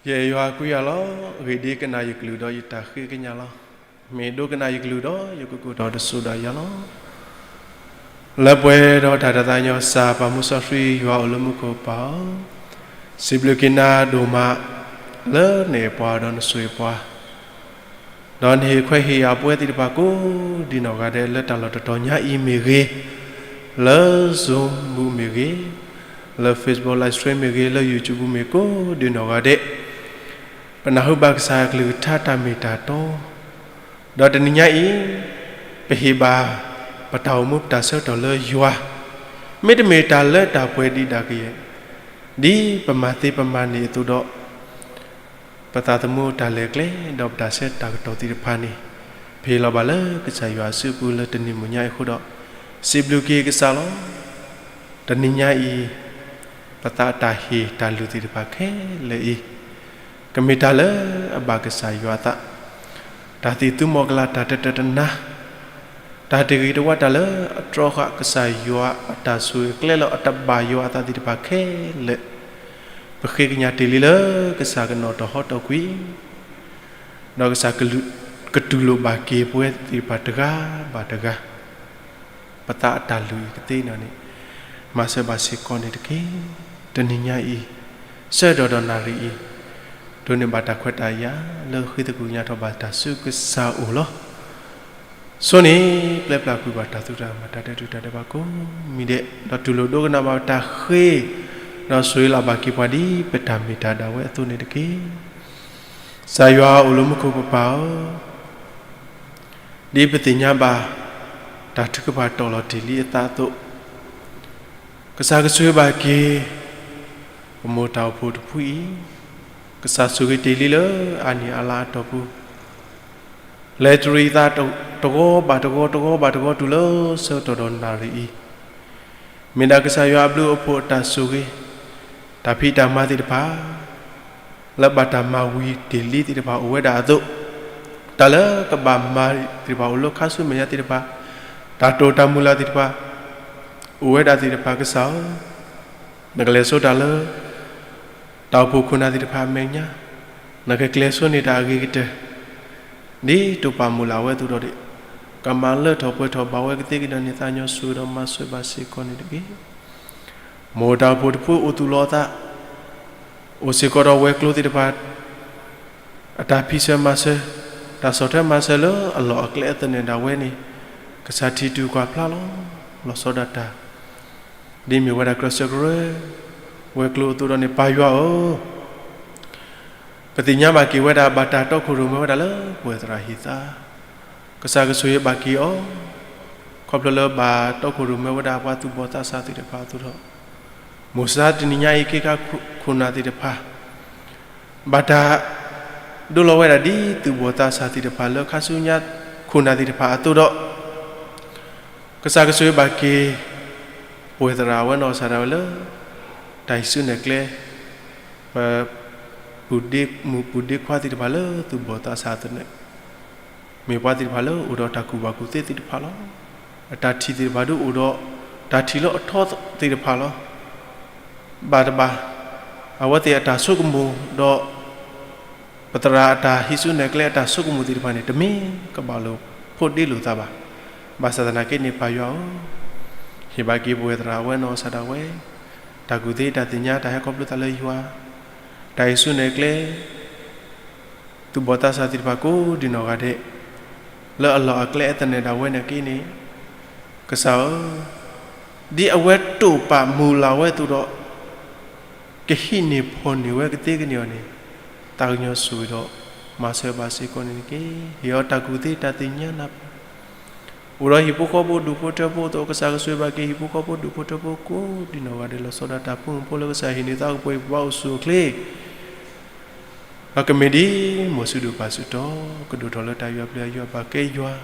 ယအဲၣ်ယွၤကွံယၤလီၤ. အဂ့ၢ်ဒ်အံၤ, ကနၣ်ယကလုၢ်ဒီးယတၢ်ဃ့ကညးလီၤ. မ့ၢ်ဒိကနၣ်ယကလုၢ်ဒီးယကကိၢ်ဒီးတစိၤဒၣ်ယၤလီၤ. လၢပှဲၤဒီးတၢ်တသးညီစၢ် ပၢ်မူစီဆှံယွၤအိၣ်လၢမူခိၣ်ပၢ်ဧၢ, စံးဘျုးက့ၤနၤဒိၣ်မး လၢနအဲၣ်ပှၤဒီးနဆိၣ်ဂ့ၤပှၤ ဒီးနဟ့ၣ်ခွဲးဟ့ၣ်ယာ်ပဝဲသ့ၣ်တဖၣ်ကိးဒံနီၢ်ဂၤဒဲး လၢတၢ်လီၢ်တတီၤညါအံၤမ့ၢ်ဂ့ၤ, လၢ Zoom ပူၤမ့ၢ်ဂ့ၤ, လၢ Facebook Live Stream မ့ၢ်ဂ့ၤ, လၢ YouTube ပူၤမ့ၢ်ဂ့ၤကိးဒံနီၢ်ဂၤဒဲး, ပနၢ်ဟူဘၣ်ကစၢ်အကလုၢ်ကထါတၢ်မ့ၢ်တၢ်တီ, ဒီးတနံၤညါအံၤ ပဟ့ၣ်ဘၣ်ပတၢ်အိၣ်မူပတၢ်ဆၢကတီၢ်လၢယွၤ, မ့တမ့ၢ်တၢ်လၢတၢ်ပှဲၤဒံးဒၣ်ကယဲၢ်, ဒ်ပမၤသ့ပမၤန့ၢ်အသိးဒီး ပသးသမူတၢ်လဲၤကျဲ ဒီးပတၢ်ဆၢတၢ်ကတီၢ်သ့ၣ်တဖၣ်န့ၣ်, ပဟ့ၣ်လီၤဘၣ်လၢကစၢ်ယွၤအစုပူၤလၢတနံၤမုၢ်ညါအံၤအဃိဒီး, စံးဘျုးက့ၤကစၢ်လီၤ. တနံၤညါအံၤ ပသးအတၢ်ဟ့ၣ်တၢ်လုၢ်သ့ၣ်တဖၣ်ခဲလၢာ်အံၤ, ကမ့ၢ်တၢ်လၢအဘၣ်ကစၢ်ယွၤအသး, တၢ်သံၣ်သူမီၤကလၤ တၢ်တတၢတနါ, တၢ်တဂ့ၤတဝါတၢ်လၢအတြီဃာ်ကစၢ်ယွၤအတၢ်ဆိၣ်ဂ့ၤကျဲလၢအတဘၣ်ယွၤအသးသ့ၣ်တဖၣ်ခဲလၢာ်, ပဃ့ကညးတ့ၢ်လံလၢကစၢ်ကနီၤတဟီၣ်တကွံ ဒီးကစၢ်ကတူၢ်လိာ်ဘၣ်က့ၤပဝဲသ့ၣ်တဖၣ်တဂၤဘၣ်တဂၤ, ပသးအတၢ်လုၢ်အံၤကသ့န့ၣ်, မၤစၢၤဘၣ်စ့ၢ်ကီးန့ၣ်တက့ၢ်. တနံၤညါအံၤ, ဆၢကတီၢ်ဒီးနၣ်ရံၣ်အံၤ, ဒိးန့ၢ်ဘၣ်တၢ်ခွဲးတၢ်ယာ်လၢဃ့သကူၣ်ညါထီၣ်ဘၣ်တၢ်ဆူကစၢ်အအိၣ်လီၤ. ဆိန့ၣ်, ပျဲပျၢ်ကွံာ်ဘၣ်တၢ်သူၣ်တၢ်မၤ တၢ်ဒဲးတူၢ်တၢ်ဒဲးဘးကိးမံၤဒဲး, ဒီးတူၢ်လိာ်ဒိကနၣ်ဘၣ်တၢ်ဃ့, ဒီးဆိၣ်ဂ့ၤလၢ်ဘၣ်က့ၤပှၤဒ်ပတၢ်မ့ၢ်တၢ်ဒၣ်ဝဲအသိးန့ၣ်တက့ၢ်. ကစၢ်ယွၤအိၣ်လၢမူခိၣ်ပပၢ်ဧၢ, ဒ်ပသ့ၣ်ညါဘၣ် တၢ်ထုကဖၣ်တီၢ်လီၤတ့ၢ်လံအသးအသိး, ကစၢ်ကဆိၣ်ဂ့ၤဘၣ်က့ၤ ပမိၢ်တၢ်အိၣ်ဖှိၣ်တဖုအံၤ, ကစၢ်ဆိၣ်ဂ့ၤတ့ၢ်လံလၢအနံၣ်အလါအတီၢ်ပူၤ, လဲၤတရံးအသးတဂီၤဘၣ်တဂီၤ တဂီၤဘၣ်တဂီၤတုၤလၢဆၢကတီၢ်ဒီးနၣ်ရံၣ်အံၤ, မ့ၢ်ဒၣ်ကစၢ်ယွၤအဘျုးအဖှိၣ်အတၢ်ဆိၣ်ဂ့ၤ, တၢ်ဖံးတၢ်မၤသ့ၣ်တဖၣ် လၢဘၣ်တၢ်မၤဝံၤတ့ၢ်လံသ့ၣ်တဖၣ်အိၣ်ဝဲဒၣ်အသိး, တၢ်လၢကဘၣ်မၤသ့ၣ်တဖၣ်အိၣ်လၢခါဆူမဲာ်ညါသ့ၣ်တဖၣ်, တၢ်တိာ်တၢ်မုၢ်လၢ်သ့ၣ်တဖၣ် အိၣ်ဝဲဒၣ်သ့ၣ်တဖၣ်ကစၢ်ဧၢ, နကလဲၤဆိတၢ်လၢ တၢ်အိၣ်ဖှိၣ်ခိၣ်နၢ်သ့ၣ်တဖၣ်အမဲာ်ညါ, နကကျဲၤဆိန့ၢ်တၢ်အဂ့ၤကတၢၢ်, ဒ်တိာ်ပာ်မုၢ်လၢ်ဝဲအသိးဒီး, ကမၤလၢထီၣ်ပှဲၤထီၣ်ဘၣ်ဝဲကသ့ကဒီးန့ၣ် သးကညီၤဆိၣ်ဂ့ၤဒီးမၤစၢၤဘၣ်စ့ၢ်ကီးန့ၣ်တက့ၢ်. မိၢ်တၢ်အိၣ်ဖှိၣ်တဖုအိၣ်သူၣ်လီၤအသး, အိၣ်စ့ၢ်ကီးဒီးဝဲၤကျိၤသ့ၣ်တဖၣ် အတၢ်ဖံးစၢၤမၤစၢၤ, တၢ်ဆီၣ်ထွဲမၤစၢၤလၢအလီၢ်အကျဲအသနၢၣ်ဒၣ်ဝဲန့ၣ်, ကစၢ်ထံၣ်တုၤကွၢ်ဖျါလီၤ. လီၤဆီဒၣ်တၢ် ဒ်မ့ၢ်ဝဲဒၣ်ကြၢးစၢးကရၢ ဝဲၤကျိၤအသိးဒီးန့ၣ် ပၢ်ယွၤဧၢ, ပသ့ၣ်ညါဘၣ်က့ၤဝဲဒၣ် ဘၣ်တၢ်တီခိၣ်ရိၣ်မဲဝဲဒၣ်လၢပှဲၤသရၣ်ဟံၣ်သါ, ကစၢ်ကဆိၣ်ဂ့ၤဘၣ်က့ၤအီၤ, ခီဖျိလၢဘၣ်တီခိၣ်ရိၣ်မဲဝဲဒၣ်ပှၤသူၣ်ဘီၣ်သးစၢ်သ့ၣ်တဖၣ်အသိးဒီး, မုၢ်မဆါတနံၤညါအံၤ ခ့ခါခိၣ်နၢ်သ့ၣ်တဖၣ် ဘၣ်တၢ် ဒိလီၤဝဲဒၣ်ဒ်သုးဘီၣ်သးစၢ်သ့ၣ်တဖၣ်လၢခါဆူညါခိၣ်နၢ်သ့ၣ်တဖၣ်အသိးဒီး, ကစၢ်ကဆိၣ်ဂ့ၤဘၣ်က့ၤ ပှဲၤသရၣ်အဝဲနီၢ်ကစၢ်ဒၣ်ဝဲလၢ တၢ်ဟံးစုနဲၣ်ကျဲ, ပ ပူၤဒ့မုၣ်ပူၤဒ့ခွါသ့ၣ်တဖၣ်လၢသုးဘီၣ်သးစၢ်သနၢၣ်, မ့ၢ်ပှၤသ့ၣ်တဖၣ်လၢအိၣ်ဒီးတၢ်ကူၣ်ဘၣ်ကူၣ်သ့သ့ၣ်တဖၣ်လီၤ. အတၢ်ထံၣ်သ့ၣ်တဖၣ်ဒုးအိၣ်ဒီး တၢ်ထံၣ်လၢအထီသ့ၣ်တဖၣ်လီၤ. ဘၣ်တဘၣ် အဝဲသ့ၣ်အတၢ်ဆိကမိၣ်ဒီး ပသရၣ်အတၢ်ဟံးစုနဲၣ်ကျဲအတၢ်ဆိကမိၣ်သ့ၣ်တဖၣ်န့ၣ် တမ့ၢ်ကဘၣ်လိာ်ဖိးဒ့လိာ်သးဘၣ်. ဘၣ်ဆၣ်သနာ်က့န့ၣ် ပၢ်ယွၤဧၢ, ဟ့ၣ်ဘၣ်က့ၤပဝဲသရၣ်အဝဲနီၢ်ကစၢ်ဒၣ်ဝဲ တၢ်ကူၣ်သ့တၢ်သ့ၣ်ညါ တၢ်ဟဲခီဖျိသးလၢယွၤ, တၢ်ဟံးစုနဲၣ်ကျဲ သုးဘီၣ်သးစၢ်သ့ၣ်တဖၣ်ကိးဒံနီၢ်ဂၤဒဲး လၢအလီၢ်အကျဲအသနၢၣ်ဒၣ်ဝဲန့ၣ်က့န့ၣ်, ကစၢ်ဧၢ, ဒ်အဝဲတိာ်ပာ်မုၢ်လၢ်ဝဲအသိးဒီး ကဟံးန့ၢ်ဖီၣ်န့ၢ်ဝဲကသ့ကန့ၢ်အီၤန့ၣ်, သးကညီၤဆိၣ်ဂ့ၤဒီး မၤစၢၤဘၣ်စ့ၢ်ကီးန့ၣ်တက့ၢ်. ဟ့ၣ်အီၤတၢ်ကူၣ်သ့တၢ်သ့ၣ်ညါနၢ်ပၢၢ်, အိၣ်ဒီးဟံၣ်ဖိဃီဖိဒူၣ်ဖိထၢဖိအသိး ကစၢ်ကဆိၣ်ဂ့ၤဘၣ်က့ၤဟံၣ်ဖိဃီဖိဒူၣ်ဖိထၢဖိကိးဒံနီၢ်ဂၤဒဲး လီၤဆီဒၣ်တၢ်ဖိမုၣ်ဖိလၢကစၢ်ဟ့ၣ်န့ၢ်သးအိၣ်ပှဲၤဟံၣ်ပှၤအိၣ်ဆူၣ်အိၣ်ချ့ ဒီးကမ့ၢ်ဒ်မိၢ်စုဒိၣ်ပၢ်စုတီၤ ကဒိၣ်ထီၣ်လၢတၢ်ယွၤပျံၤအယွၤပာ်ကဲယွၤ,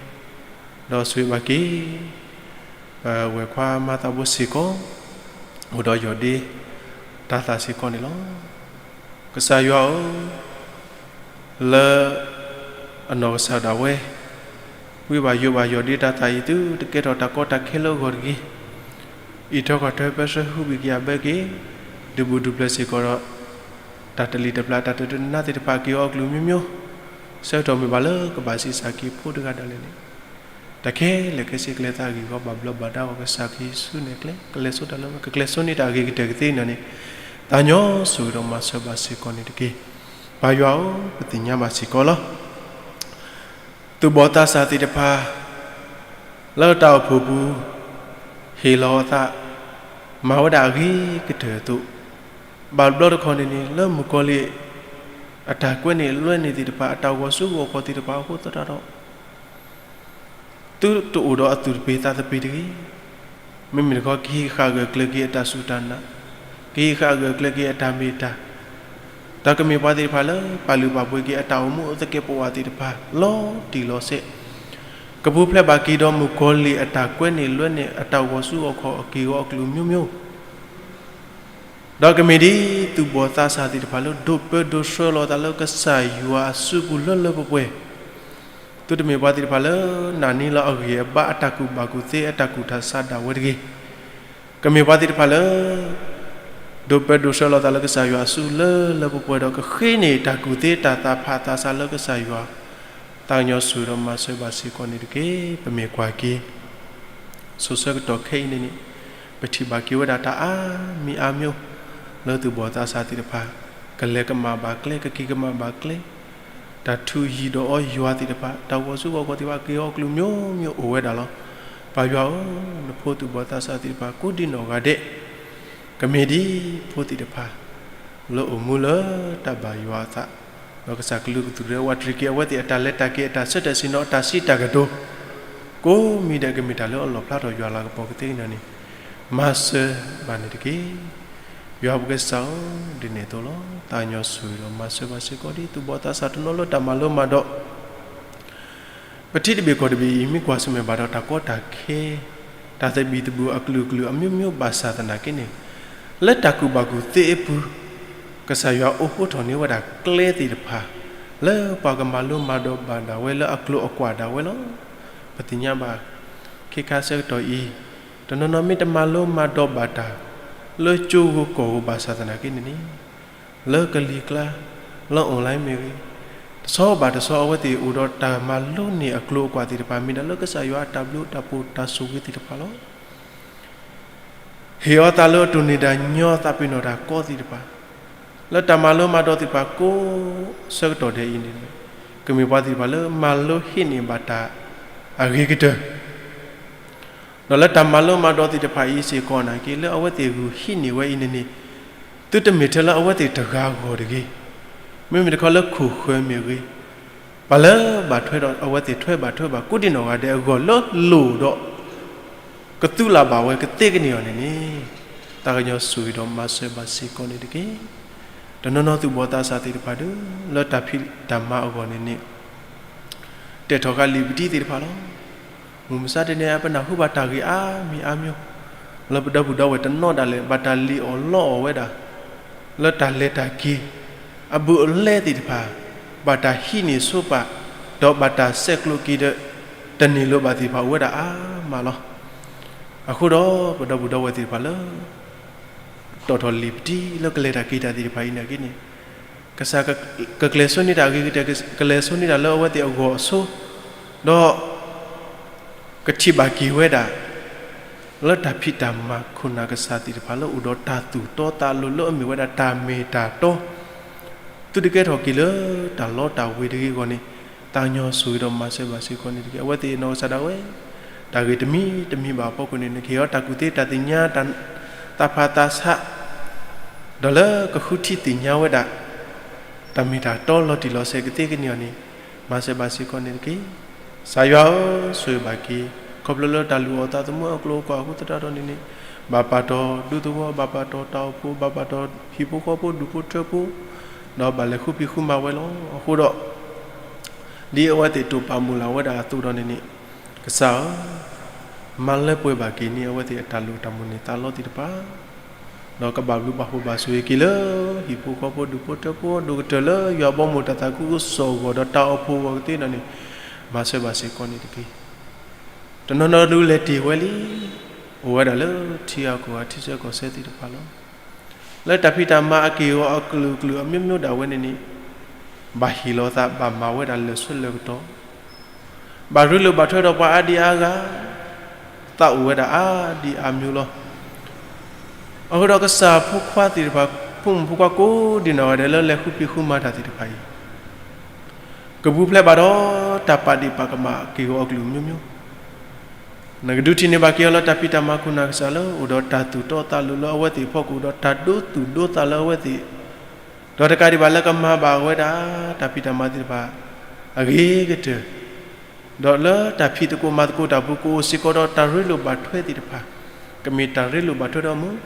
ဒီးဆိၣ်ဂ့ၤဘၣ်က့ၤ ပဝဲၢ်ခွါမၤသးဘိစ့ၢ်ကီး, အိၣ်ဒီးယီၢ်ဒ့တၢ်သၣ်စ့ၢ်ကီးန့ၣ်လီၤ. ကစၢ်ယွၤဧၢ, လၢအနီၢ်ကစၢ်ဒၣ်ဝဲ ဝံဘၣ်ယိးဘၣ်ယီၢ်ဒ့တၢ်သၣ်အံၤ သုတကဲထီၣ်တၢ်ကီတၢ်ခဲလၢအဂီၢ်တဂ့ၤ, အံးထွဲကွၢ်ထွဲပၢဆှၢဟုဘံၣ်က့ၤအဘၢက့ၤ, ဒုးဘူးဒုးပျၢၤစ့ၢ်ကီးဒီး တၢ်တလံၤတပျၢ် တၢ်တဒိးနးသ့ၣ်တဖၣ် က့ၤအီၤအကလုာ်မျိုးမျိုး, ဆၢကတီၢ်မ့ၢ်ဘၣ်လၢကဘၣ်ဆံးစၢ်က့ၤဖိတဂၤဒၣ်လဲာ်န့ၣ်, တၢ်ခဲလၢာ်ခဲဆ့ ကျဲသးဂ့ၢ်ဂီၤ ဘၣ်ဘျီးဘၣ်ဒါအီၤ ကစၢ်ခရံာ်ဆူနဲၣ်ကျဲ ကလဲၤဆိတၢ်လၢ ကကျဲၤဆိန့ၢ်တၢ်အဂ့ၤကတၢၢ်ကသ့န့ၣ်န့ၣ်, သးကညီၤဆိၣ်ဂ့ၤဒီးမၤစၢၤဘၣ်စ့ၢ်ကီးန့ၣ်တက့ၢ်. ပၢ်ယွၤဧၢ, ပသ့ၣ်ညါဘၣ်စ့ၢ်ကီးလီၤ. သူၣ်ဘီၣ်သးစၢ်သ့ၣ်တဖၣ် လၢတၢ်အိၣ်ဖှိၣ်ပူၤ ဟ့ၣ်လီၤအသး မၤဝဲဒၣ်အဂ့ၤကတၢၢ်အသိး, ဘၣ်ဘျီတခီၣ်န့ၣ်န့ၣ် လၢမုၣ်ကီၤလံၢ် အတၢ်ကွဲန့ၢ်လွဲန့ၢ်သ့ၣ်တဖၣ် အတၢ်ဂီၤဆူဂီၤခီၣ်သ့ၣ်တဖၣ်အဃိသတးဒီး သုတအိၣ်ဒီးအသူၣ်တပ့ၤသးတပ့ၤတဂ့ၤ. မ့မ့ၢ်တခီ ကဟံးဃာ်ဂၢၢ်ကျၢၤက့ၤအတၢ်စူၢ်တၢ်နာ်, ကဟံးဃာ်ဂၢၢ်ကျၢၤက့ၤအတၢ်မ့ၢ်တၢ်, ဒီးကမ့ၢ်ပှၤသ့ၣ်တဖၣ်လၢ ပာ်လုၢ်ပာ်ပှ့ၤက့ၤအတၢ်အိၣ်မူအသကဲးပဝးသ့ၣ်တဖၣ် လီၤတံၢ်လီၤဆဲး, ကပူၤဖျဲးဘၣ်က့ၤဒီးမုၣ်ကီၤလံၢ်အတၢ်ကွဲန့ၢ်လွဲန့ၢ် အတၢ်ဂီၤဆူဂီၤခီၣ်အက့ၢ်အဂီၤအကလုာ်မျိုးမျိုး ဒီးကမ့ၢ်ဒ်သူၣ်ဘီၣ်သးစၢ်သ့ၣ်တဖၣ်လၢ ဒိးပၢဒိးဆှၢလီၤသးလၢကစၢ်ယွၤအစုပူၤလၢလၢပှဲၤပှဲၤ, သုတမ့ၢ်ပှၤသ့ၣ်တဖၣ်လၢ နာ်န့ၢ်လီၤအဂံၢ်အဘါ အတၢ်ကူၣ်ဘၣ်ကူၣ်သ့ အတၢ်ကူၣ်တၢ်ဆးဒၣ်ဝဲတဂ့ၤ. ကမ့ၢ်ပှၤသ့ၣ်တဖၣ်လၢ ဒိးပၢဒိးဆှၢလီၤသးလၢကစၢ်ယွၤအစုလၢလၢပှဲၤပှဲၤဒီး ကဃ့န့ၢ်တၢ်ကူၣ်သ့တၢ်သးဖးသးဆးလၢကစၢ်ယွၤ သးကညီၤဆိၣ်ဂ့ၤဒီးမၤစၢၤဘၣ်စ့ၢ်ကီးန့ၣ်တက့ၢ်. ပမ့ၢ်ကွၢ်က့ၤ စိၤဆၢကတီၢ်ခဲအံၤန့ၣ်န့ၣ် ပထံၣ်ဘၣ်က့ၤဝဲဒၣ်တၢ်အါမံၤအါမျိုး လၢသူၣ်ဘီၣ်သးစၢ်သ့ၣ်တဖၣ် ကလဲၤကမၣ်ဘၣ်ကျဲ ကက့ၤကမၣ်ဘၣ်ကျဲ, တၢ်ထူးယံၤဒီးအီယွၤသ့ၣ်တဖၣ် တၢ်ဂီၤဆူဂီၤခီၣ်သ့ၣ်တဖၣ် က့ၤအီၤအကလုာ်မျိုးမျိုးအိၣ်ဝဲဒၣ်လီၤ. ပၢ်ယွၤဧၢ, နဖိသူၣ်ဘီၣ်သးစၢ်သ့ၣ်တဖၣ် ကိးဒံနီၢ်ဂၤဒဲး ကမ့ၢ်ဒ်ဖိသ့ၣ်တဖၣ် လၢအိၣ်မူလၢတၢ်ဘၣ်ယွၤအသး, ဒီးကစၢ်ကလုာ်ကသူၣ်ရဲဝးတရံးက့ၤအဝဲသ့ၣ်အတၢ်လဲၤတၢ်က့ၤ အတၢ်ဆၢတဲာ်ဆ့ၣ်နီၤ အတၢ်စံးတၢ်ကတိၤ ကိးမံၤဒဲး ကမ့ၢ်တၢ်လၢအလီၣ်ဖျါထီၣ်ယွၤလၤကပီၤကသ့ကန့ၣ်န့ၣ် မၤစၢၤဘၣ်န့ၣ်တက့ၢ်. ယွၤပကစၢ်ဧၢ, ဒ်န့ၣ်အသိးလီၤ. သးကညီၤဆိၣ်ဂ့ၤဒီးမၤစၢၤဘၣ်စ့ၢ်ကီးဒ်သူၣ်ဘီၣ်သးစၢ်တနီၤလၢတၢ်မၤလိမၤဒိး ပထံတဘ့ၣ်ကီၢ်တဘ့ၣ်အံၤ မ့ၢ်ကွၢ်ဆၢၣ်မဲာ်ဘၣ်ဒီးတၢ်ကီတၢ်ခဲ, တၢ်သဘံၣ်သဘုၣ်အကလုာ်ကလုာ်အမျိုးမျိုးဘၣ်ဆၣ်သနာ်က့န့ၣ်, လၢတၢ်ကူၣ်ဘၣ်ကူၣ်သ့အပူၤ, ကစၢ်ယွၤအိးဟိထီၣ်န့ၢ်ဝဲဒၣ်ကျဲသ့ၣ်တဖၣ် လၢပှၤကမၤလိမၤဒိးဘၣ်ဒၣ်ဝဲ လၢအကျိၤအကွာ်ဒၣ်ဝဲလီၤ. ပသ့ၣ်ညါဘၣ် ခဲခါဆၢကတီၢ်အံၤ တနီၤနီၤမ့ၢ်တမၤလိမၤဒိးဘၣ်တၢ် လၢကၠိဂိၤကီၢ်ဂိၤဘၣ်ဆၣ်သနာ်က့န့ၣ်န့ၣ် လၢကလံၤကျါ လၢ online မ့ၢ်ဂ့ၤ, တဆီဘၣ်တဆီ အဝဲသ့ၣ်အိၣ်ဒီးတၢ်မၤလိန့ၢ်အကျိၤအကွာ်သ့ၣ်တဖၣ် မ့ၢ်ဒၣ်လၢကစၢ်ယွၤအတၢ်ဘျုးတၢ်ဖှိၣ်တၢ်ဆိၣ်ဂ့ၤသ့ၣ်တဖၣ်လီၤ. ဟ့ၣ်အီၤသးလၢအတိၢ်န့ၢ်တၢ်ညီ သးပ့ၤနီၣ်တၢ်ကီသ့ၣ်တဖၣ်, လၢတၢ်မၤလိမၤဒိးသ့ၣ်တဖၣ်ကိးဆၢကတီၢ်ဒဲးအံၤန့ၣ်, ကမ့ၢ်ပှၤသ့ၣ်တဖၣ်လၢမၤလိဟံးန့ၢ်ဘၣ်တၢ်အဂ့ၤကတၢၢ် ဒီးလၢတၢ်မၤလိမၤဒိးသ့ၣ်တဖၣ်အံၤစ့ၢ်ကီးနာ်က့ လၢအဝဲသ့ၣ်ဂုာ်ဟံးန့ၢ်ဝဲအံၤန့ၣ်န့ၣ်, သုတမ့ၢ်ထဲလၢအဝဲသ့ၣ်တဂၤအဂီၢ်တဂ့ၤ, မ့မ့ၢ်တခီလၢခိၣ်ဃၢၤမ့ၢ်ဂ့ၤ, ပှၤလၢဘၣ်ထွဲဒီးအဝဲသ့ၣ်ထွဲဘၣ်ထွဲဘၣ် ကိးဒံနီၢ်ဂၤဒဲးအဂီၢ်လၢလိၣ်ဒီး ကသူလၢ်ဘၣ်ဝဲကသ့ကန့ၢ်အီၤန့ၣ်န့ၣ်, သးကညီၤဆိၣ်ဂ့ၤဒီးမၤစၢၤဘၣ်စ့ၢ်ကီးန့ၣ်တက့ၢ်. တနီၤနီၤသူၣ်ဘီၣ်သးစၢ်သ့ၣ်တဖၣ်ဒီး လၢတၢ်ဖံးတၢ်မၤအဂီၢ်န့ၣ်န့ၣ် တဲာ်ထီၣ်ဃာ်လံာ်ပတံသ့ၣ်တဖၣ်လီၤ. မုၢ်မဆါတနံၤအံၤ ပနၢ်ဟူဘၣ်တၢ်ဂ့ၢ်အါမံၤအါမံၤ, လၢပဒီပုၢ်ဒီဝဲၢ်တနီၤဒၣ်လဲာ် ဘၣ်တၢ်လံၣ်အီၣ်လီအီၣ်ဝဲဒၣ် လၢတၢ်လဲၤတၢ်က့ၤ အဘူးအလဲသ့ၣ်တဖၣ်, ဘၣ်တၢ်ဟံးန့ၢ်ဆိပာ်, ဒီးဘၣ်တၢ်ဆဲးကျိးက့ၤဒီး တန့ၢ်လၢၤဘၣ်သ့ၣ်တဖၣ်အိၣ်ဝဲဒၣ်အါမးလီၤ. အဃိဒီး ပဒီပုၢ်ဒီဝဲၢ်သ့ၣ်တဖၣ်လၢ တီၣ်ထီၣ်လံာ်ပတံလၢကလဲၤတၢ်က့ၤတၢ်သ့ၣ်တဖၣ်အံၤနာ်က့န့ၣ်, ကစၢ်ကကျဲၤဆိန့ၢ်တၢ်အဂ့ၤကတၢၢ်, ကလဲၤဆိန့ၢ်တၢ်လၢအဝဲသ့ၣ်အဂီၢ်အဆိ, ဒီး ကထံၣ်ဘၣ်က့ၤဝဲဒၣ် လၢတၢ်ဖံးတၢ်မၤခိၣ်နၢ်ကစၢ်သ့ၣ်တဖၣ်လၢအိၣ်ဒီးတၢ်သူၣ်တီသးလိၤလၢအမ့ၢ်ဝဲဒၣ်တၢ်မ့ၢ်တၢ်တီ, သုတကဲထီၣ်က့ၤလၢတၢ်လီတၢ်ဝ့ၤတဂ့ၤအဂီၢ်န့ၣ်, သးကညီၤဆိၣ်ဂ့ၤဒီးမၤစၢၤဘၣ်စ့ၢ်ကီးန့ၣ်တက့ၢ်. အဝဲသ့ၣ်အနီၢ်ကစၢ်ဒၣ်ဝဲ တၢ်ဂ့ၢ်တမံၤတမံၤဘၣ်အဖီခိၣ်န့ၣ် နကဟ့ၣ်အီၤတၢ်ကူၣ်သ့တၢ်သ့ၣ်ညါ တၢ်သးဖးသးဆး ဒီးလၢကဃုထံသ့ၣ်ညါဝဲဒၣ် တၢ်မ့ၢ်တၢ်တီလီၤတံၢ်လီၤဆဲးကသ့ကန့ၢ်အီၤန့ၣ်, မၤစၢၤဘၣ်စ့ၢ်ကီးန့ၣ်တက့ၢ်. ကစၢ်ယွၤဧၢ, ဆိၣ်ဂ့ၤဘၣ်က့ၤ ခီဖျိလၢတၢ်လုၢ်အီၣ်သးသမူအကျိၤအကွာ်အဃိသတးဒီးန့ၣ်န့ၣ်, ဘၣ်ပာ်တီၢ်ဒူသဝီ, ဘၣ်ပာ်တီၢ်တၢ်အိၣ်ဖှိၣ်, ဘၣ်ပာ်တီၢ်ဟံၣ်ဖိဃီဖိဒူၣ်ဖိထၢဖိ, ဒီးဘၣ်လဲၤဃုဖံးဃုမၤဝဲလီၤ. အဃိဒီး ဒ်အဝဲသ့ၣ်တိာ်ပာ်မုၢ်လၢ်ဝဲဒၣ်အသိးဒီးန့ၣ်န့ၣ်, ကစၢ်ဧၢ, မၤလၢပှဲၤဘၣ်က့ၤန့ၢ် အဝဲသ့ၣ်အတၢ်လိၣ်တၢ်မိၣ်န့ၢ်သးလီသ့ၣ်တဖၣ်, ဒီးကဘၣ်ဘျုးဘၣ်ဖှိၣ်ဘၣ်ဆိၣ်ဂ့ၤက့ၤလၢ ဟံၣ်ဖိဃီဖိဒူၣ်ဖိထၢဖိ ဒိၣ်ကတၢၢ်လၢယွၤဘီမုၢ်တၢ်သးခုကစီၣ်အဂီၢ်ဒီးတၢ်အိၣ်ဖှိၣ်အဂီၢ်ကသ့ဒီးန့ၣ်, မၤစၢၤဘၣ်စ့ၢ်ကီးန့ၣ်တက့ၢ်. တနီၤနီၤဒုးလဲၤတ့ၢ်ဝဲလံ, အိၣ်ဝဲဒၣ်လၢထံဂၤကီၢ်ဂၤထံဆၢကီၢ်ဆၢသ့ၣ်တဖၣ်လီၤ. လၢတၢ်ဖံးတၢ်မၤအက့ၢ်အဂီၤအကလုာ်ကလုာ်အမျိုးမျိုးဒၣ်ဝဲန့ၣ်န့ၣ်, ဘၣ်ဟ့ၣ်လီၤသး ဘၣ်မၤဝဲဒၣ်လၢာ်ဆၢလၢာ်ကတီၢ်, ဘၣ်ရ့လိာ်ဘၣ်ထွဲဒီးပှၤအါဒံအါဂၤ, သးအိၣ်ဝဲဒၣ်အါဒံအါမျိုးလီၤ. အဃိဒီးကစၢ်ဖိခွါသ့ၣ်တဖၣ်, ဖိမုၣ်ဖိခွါကိးဒံနီၢ်ဂၤဒဲးလၢလဲၤဃုဖံးဃုမၤတၢ်သ့ၣ်တဖၣ်အံၤ, ကပူၤဖျဲးဘၣ်ဒီးတၢ်ပာ်ဒ့ၣ်ပာ်ကမၣ်အက့ၢ်အဂီၤအကလုာ်မျိုးမျိုး, နကဒုးထံၣ်န့ၢ်ဘၣ်က့ၤအီၤလၢတၢ်ဖံးတၢ်မၤခိၣ်နၢ်ကစၢ်လၢအိၣ်ဒီးတၢ်သူၣ်တီသးလိၤလၢအဝဲသ့ၣ်အဖီခိၣ်, ဒီးတၢ်ဒိသူၣ်ဒိသးလၢအဝဲသ့ၣ်, ဒီးတကးဒံးဘၣ်လၢကမၤဘၣ်ဝဲဒၣ် တၢ်ဖံးတၢ်မၤသ့ၣ်တဖၣ် အဂ့ၤကတၢၢ်, ဒီးလၢတၢ်ဖံးသကိးမၤသကိးတၢ်ပူၤ ကအိၣ်စ့ၢ်ကီးဒီးတၢ်ရ့လိာ်ဘၣ်ထွဲသ့ၣ်တဖၣ်, ကမ့ၢ်တၢ်ရ့လိာ်ဘၣ်ထွဲဒီးမုၢ်,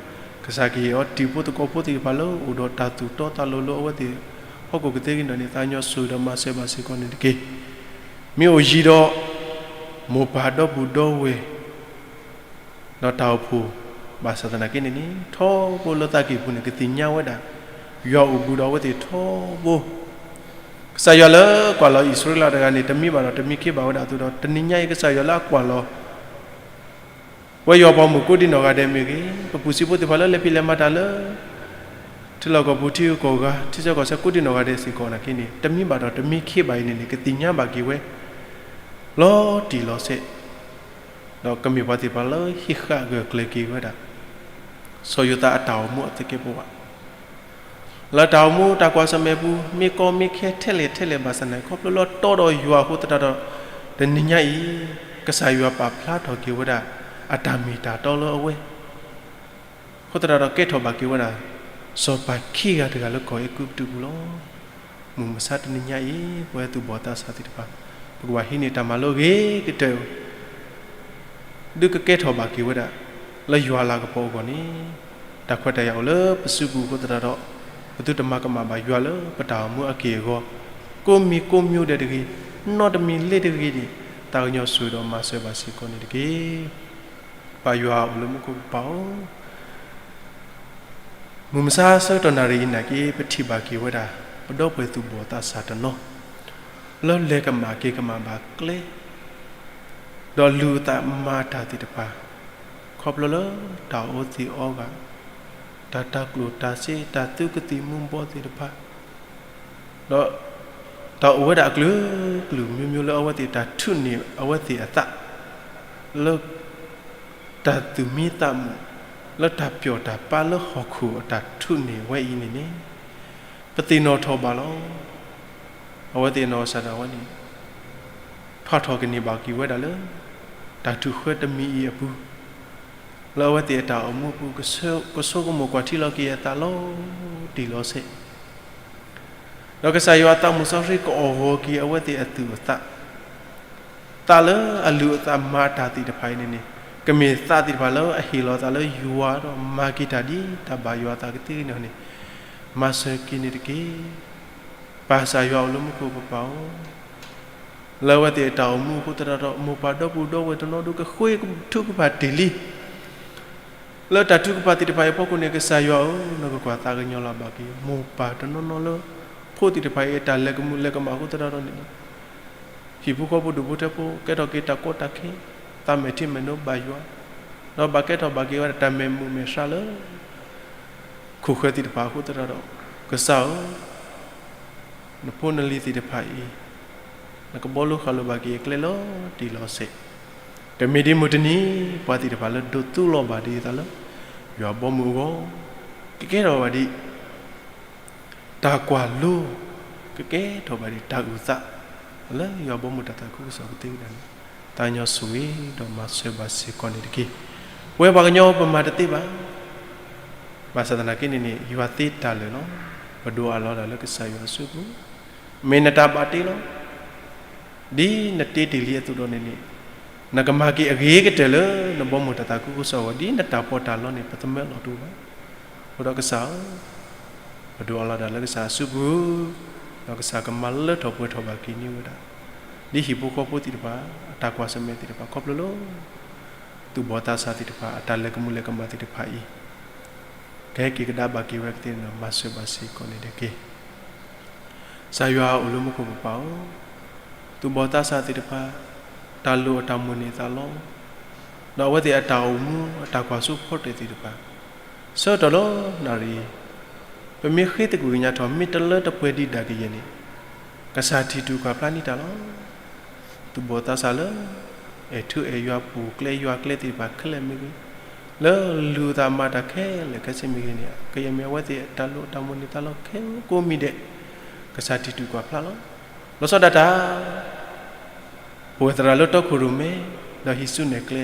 ကစၢ်ကဟ့ၣ်အီၤတံၤဖိသကိးဖိသ့ၣ်တဖၣ်လၢအိၣ်ဒီးတၢ်သူၣ်တီသးလိၤလၢအဝဲသ့ၣ်အဖီခိၣ်ကသ့ကန့ၣ်န့ၣ် သးကညီၤဆိၣ်ဂ့ၤဒီးမၤစၢၤဘၣ်စ့ၢ်ကီးန့ၣ်တက့ၢ်. မ့ၢ်အိၣ်ယံၤဒီး မိၢ်ပၢ်ဒီပုၢ်ဒီဝဲၢ် ဒီးတၢ်အိၣ်ဖှိၣ်, ဘၣ်ဆၣ်သနာ်က့န့ၣ်န့ၣ် ထီဘိလၢသးကံၢ်ပူၤန့ၣ် ကသ့ၣ်ညါဝဲဒၣ် ယွၤအိၣ်ဘူးဒီးအဝဲသ့ၣ်ထီဘိ, ကစၢ်ယွၤလၢကွၢ်လီၤအံၣ်စရ့လးတဂၤန့ၣ် တမံဘၣ်ဒီးတမံခ့ဘၣ်ဝဲဒၣ်အသိးဒီး တနံၤညါအံၤ ကစၢ်ယွၤလၢအကွၢ်လီၤ ပဝဲယွၤပှၤမုၣ်ကိးဒံနီၢ်ဂၤဒဲးမ့ၢ်ဂ့ၤ, ပပုၢ်စံးဖိသ့ၣ်တဖၣ်လၢလဲၤဖံးလဲၤမၤတၢ်လၢ ထံလီၢ်ကီၢ်ပူၤ ထံဂုၤကီၢ်ဂၤ ထံဆၢကီၢ်ဆၢကိးဒံနီၢ်ဂၤဒဲးစ့ၢ်ကီးနာ်က့န့ၣ် တမံဘၣ်ဒီးတမံခ့ဘၣ်အံၤန့ၣ်န့ၣ် ကသ့ၣ်ညါဘၣ်က့ၤဝဲ လီၤတံၢ်လီၤဆဲး, ဒီးကမ့ၢ်ပှၤသ့ၣ်တဖၣ်လၢဟံးဃာ်ဂၢၢ်ကျၢၤက့ၤဝဲဒၣ် စီၤယိၤသးအတၢ်အိၣ်မူအသကဲးပဝး လၢတၢ်အိၣ်မူတၢ်ကွၢ်ဆၢၣ်မဲာ်ပူၤ မ့ၢ်ကီမ့ၢ်ခဲထဲလဲၣ်ထဲလဲၣ်ဘၣ်ဆၣ်န့ၣ် ခီဖျိလၢတီဒီးယွၤအဃိသတးဒီး တနံၤညါအံၤ ကစၢ်ယွၤပာ်ဖျါထီၣ်က့ၤဝဲဒၣ် အတၢ်မ့ၢ်တၢ်တီလၢအဝဲ အဃိသတးဒီးကဲထီၣ်ဘၣ်က့ၤဝဲဒၣ် စီၤပၤခံဂၤတဂၤလၢကီၢ်အဲၤကူပတူးပူၤလီၤ. မုၢ်မဆါတနံၤညါအံၤ ပဝဲသူၣ်ဘီၣ်သးစၢ်သ့ၣ်တဖၣ် ပကဘၣ်ဟံးန့ၢ်တၢ်မၤလိအဂ့ၤကတၢၢ် ဒုးကကဲထီၣ်ဘၣ်က့ၤဝဲဒၣ် လၢယွၤလၤကပီၤအဂီၢ်န့ၣ် တၢ်ခွဲးတၢ်ယာ်အိၣ်လၢပစုပူၤအဃိသတးဒီး ပသုတမၤကမၣ်ဘၣ်ယွၤလၢပတၢ်အိၣ်မူအက့ၢ်အဂီၤ ကိးမံၤကိးမျိုးဒဲးတဂ့ၤ, နီတမံၤလ့ၤတဂ့ၤန့ၣ် သးကညီၤဆိၣ်ဂ့ၤဒီးမၤစၢၤဘၣ်စ့ၢ်ကီးန့ၣ်တက့ၢ်. ပၢ်ယွၤအိၣ်လၢမူခိၣ်ကပၤဧၢ, မုၢ်မဆါဆၢကတီၢ်နၣ်ရံၣ်အံၤနာ်က့ ပထံၣ်ဘၣ်က့ၤဝဲဒၣ် ပဒီပုၢ်ဝဲၢ်သူၣ်ဘီၣ်သးစၢ်တနီၤ လၢလဲၤကမၣ်က့ၤကမၣ်ဘၣ်ကျဲ ဒီးလူၤအသးမၤတၢ်သ့ၣ်တဖၣ် ခီဖျိလၢတၢ်အီသံးအီဂၤ, တၢ်တၤကျိၣ်တၤစ့ တၢ်သုးကသံၣ်မူၤဘှီးသ့ၣ်တဖၣ်, ဒီးတၢ်အိၣ်ဝဲဒၣ်အကလုာ်ကလုာ်မျိုးမျိုးလၢအဝဲသ့ၣ်တၢ်ထုးန့ၢ်အဝဲသ့ၣ်အသး လၢ တၢ်သူၣ်မံသးမုာ် လၢတၢ်ပျီၣ်တၢ်ပၢလၢဟီၣ်ခိၣ်အတၢ်ထုးန့ၢ်ဝဲအံၤန့ၣ်န့ၣ် ပသ့ၣ်နီၣ်ထီၣ်ဘၣ်လီၤ. အဝဲသ့ၣ်အနီၢ်ကစၢ်ဒၣ်ဝဲန့ၣ် ဖးထီၣ်ကန့ၢ်ဘၣ်က့ၤဝဲဒၣ်လၢ တၢ်ထုးဃၢတမံၤအံၤအပူၤ, လၢအဝဲသ့ၣ်အတၢ်အိၣ်မူအပူၤ ကဆိကမိၣ်ကွၢ်ထံလီၤက့ၤအသးလီၤတံၢ်လီၤဆဲး ဒီးကစၢ်ယွၤအသးမုၣ်စီဆှံကအီၣ်ဂီၤက့ၤအဝဲသ့ၣ်အသူၣ်အသး, သးလၢအလူၤအသးမၤတၢ်သ့ၣ်တဖၣ်အံၤန့ၣ်န့ၣ် ကမ့ၢ်သးသ့ၣ်တဖၣ်လၢအဟ့ၣ်လီၤသးလၢယွၤဒီးမၤက့ၤတၢ်ဒ်တၢ်ဘၣ်ယွၤအသးကသ့န့ၣ်န့ၣ် မၤစၢၤက့ၤန့ၣ်တက့ၢ်. ပၢ်ကစၢ်ယွၤအိၣ်လၢမူခိၣ်ကပၤဧၢ, လၢအဝဲသ့ၣ်အတၢ်အိၣ်မူအဃိသတးဒီး မိၢ်ပၢ်ဒီပုၢ်ဒီဝဲၢ်တနီၤဒုးကဃ့ထုကဖၣ်တ့ၢ်လံ လၢတၢ်ထုကဖၣ်သ့ၣ်တဖၣ်အံၤအဖီခိၣ်န့ၣ် ကစၢ်ယွၤဧၢ, နကကွၢ်သးကညီၤလီၤဘၣ်က့ၤ မိၢ်ပၢ်တနီၤနီၤလၢ ဖိသ့ၣ်တဖၣ်အံၤအတၢ်လဲၤကမူးလဲၤကမၣ်အဃိသတးဒီးန့ၣ် ဟံၣ်ဖိဃီဖိဒူၣ်ဖိထၢဖိ ကဲထီၣ်က့ၤတၢ်ကီတၢ်ခဲ, သးမဲာ်ထံမဲာ်နိဘၣ်ယွၤ, ဒီးဘၣ်ကဲထီၣ်ဘၣ်က့ၤဝဲဒၣ်တၢ်မဲာ်မုာ်မဲာ်ဆှးလၢ ခိၣ်ဃၢၤသ့ၣ်တဖၣ်အဃိသတးဒီး ကစၢ်ဧၢ နဖိနလံၤသ့ၣ်တဖၣ်အံၤ နကဘီလိဃာ်လိာ်ဘၣ်က့ၤအကျဲလီၤတံၢ်လီၤဆဲး, ကမ့ၢ်ဒ်မုၢ်တနံၤ ပှၤသ့ၣ်တဖၣ်လၢဒိးသူလီၤဘၣ်ဒ်သိးလၢ ယွၤဘီမုၢ်အဂီၢ် ကကဲထီၣ်ဘၣ်ဒ် တၢ်ကွၢ်လိ ကကဲထီၣ်ဘၣ်ဒ်တၢ်အုၣ်သး လၢယွၤဘီမုၢ်တၢ်သးခုကစီၣ်ကသ့ဝဲဒၣ်န့ၣ် သးကညီၤဆိၣ်ဂ့ၤဒီးမၤစၢၤဘၣ်စ့ၢ်ကီးန့ၣ်တက့ၢ်. ပဝဲပှၤကညီပမၤတသ့ဘၣ် ဘၣ်ဆၣ်သနာ်က့န့ၣ်န့ၣ် ယွၤသ့တၢ်လၢာ်လီၤ. ပဒိးအးလီၤဒၣ်လၢကစၢ်ယွၤအစုပူၤ, မ့ၢ်နတၢ်ဘၣ်တ့လီၤ. ဒ်နတ့တ့ၢ်လံအသိးဒီးန့ၣ်န့ၣ် နကမၤက့ၤအဂ့ၤကတၢၢ်လၢနဘီမုၢ်တၢ်သးခုကစီၣ်အဂီၢ် ဒ်နတၢ်ပီးတၢ်လီန့ၣ် ပသမၢလီၤတအိၣ်ဘၣ်. အဃိဒီးကစၢ်ဧၢ, ပဒိးအးလီၤဒၣ်လၢကစၢ်အစုပူၤ, ဒီးကစၢ်ကမၤလၢထီၣ်ပှဲၤထီၣ်ဘၣ်က့ၤန့ၢ်ဝဲဒၣ် ဒ်ဟံၣ်ဖိဃီဖိသ့ၣ်တဖၣ် အတၢ်ကွၢ်ဆၢၣ်မဲာ်သ့ၣ်တဖၣ်ခီဖျိလၢ သူၣ်ဘီၣ်သးစၢ်သ့ၣ်တဖၣ် အတၢ်လဲၤကမူးလဲၤကမၣ်သ့ၣ်တဖၣ်အံၤ ကဟဲက့ၤကဒါဘၣ်က့ၤဝဲကသ့ၣ်န့ၣ်ဒီး မၤစၢၤဘၣ်စ့ၢ်ကီးန့ၣ်တက့ၢ်. ကစၢ်ယွၤအိၣ်လၢမူခိၣ်ကပၤဧၢ, သူၣ်ဘီၣ်သးစၢ်သ့ၣ်တဖၣ် တၢ်လိၣ်အတၢ်မိၣ်န့ၢ်သးလီ, ဒီးအဝဲသ့ၣ်အတၢ်အိၣ်မူအတၢ်ကွၢ်စိဖီတၢၣ်သ့ၣ်တဖၣ် ဆၢကတီၢ်လၢနၣ်ရံၣ် ပမ့ၢ်ဃ့သကွံာ်ကညးထီၣ် မ့ၢ်တလၢတပှဲၤဒံးဒၣ်ကယဲၢ်န့ၣ်, ကစၢ်ထံၣ်တူၢ်ကွၢ်ဖျါန့ၢ်တၢ်လီၤ. သူၣ်ဘီၣ်သးစၢ်လၢ အဲၣ်ထူအဲၣ်ယွၤပူၤကျဲယွၤကျဲသ့ၣ်တဖၣ်ခဲလၢာ်မ့ၢ်ဂ့ၤ, လၢလူၤသးမၤတၢ်ခဲလၢာ်ခဲဆ့မ့ၢ်ဂ့ၤန့ၣ်, ကယဲၢ်မ့ၢ်အဝဲသ့ၣ်အတၢ်လိၣ်တၢ်မိၣ်န့ၢ်သးလီၤခဲကိးမံၤဒဲး, ကစၢ်ထံၣ်တူၢ်ကွၢ်ဖျါလီၤ. လီၤဆီဒၣ်တၢ် ပဝဲသရၣ်လၢတီခိၣ်ရိၣ်မဲ, ဒီးဟံးစုနဲၣ်ကျဲ,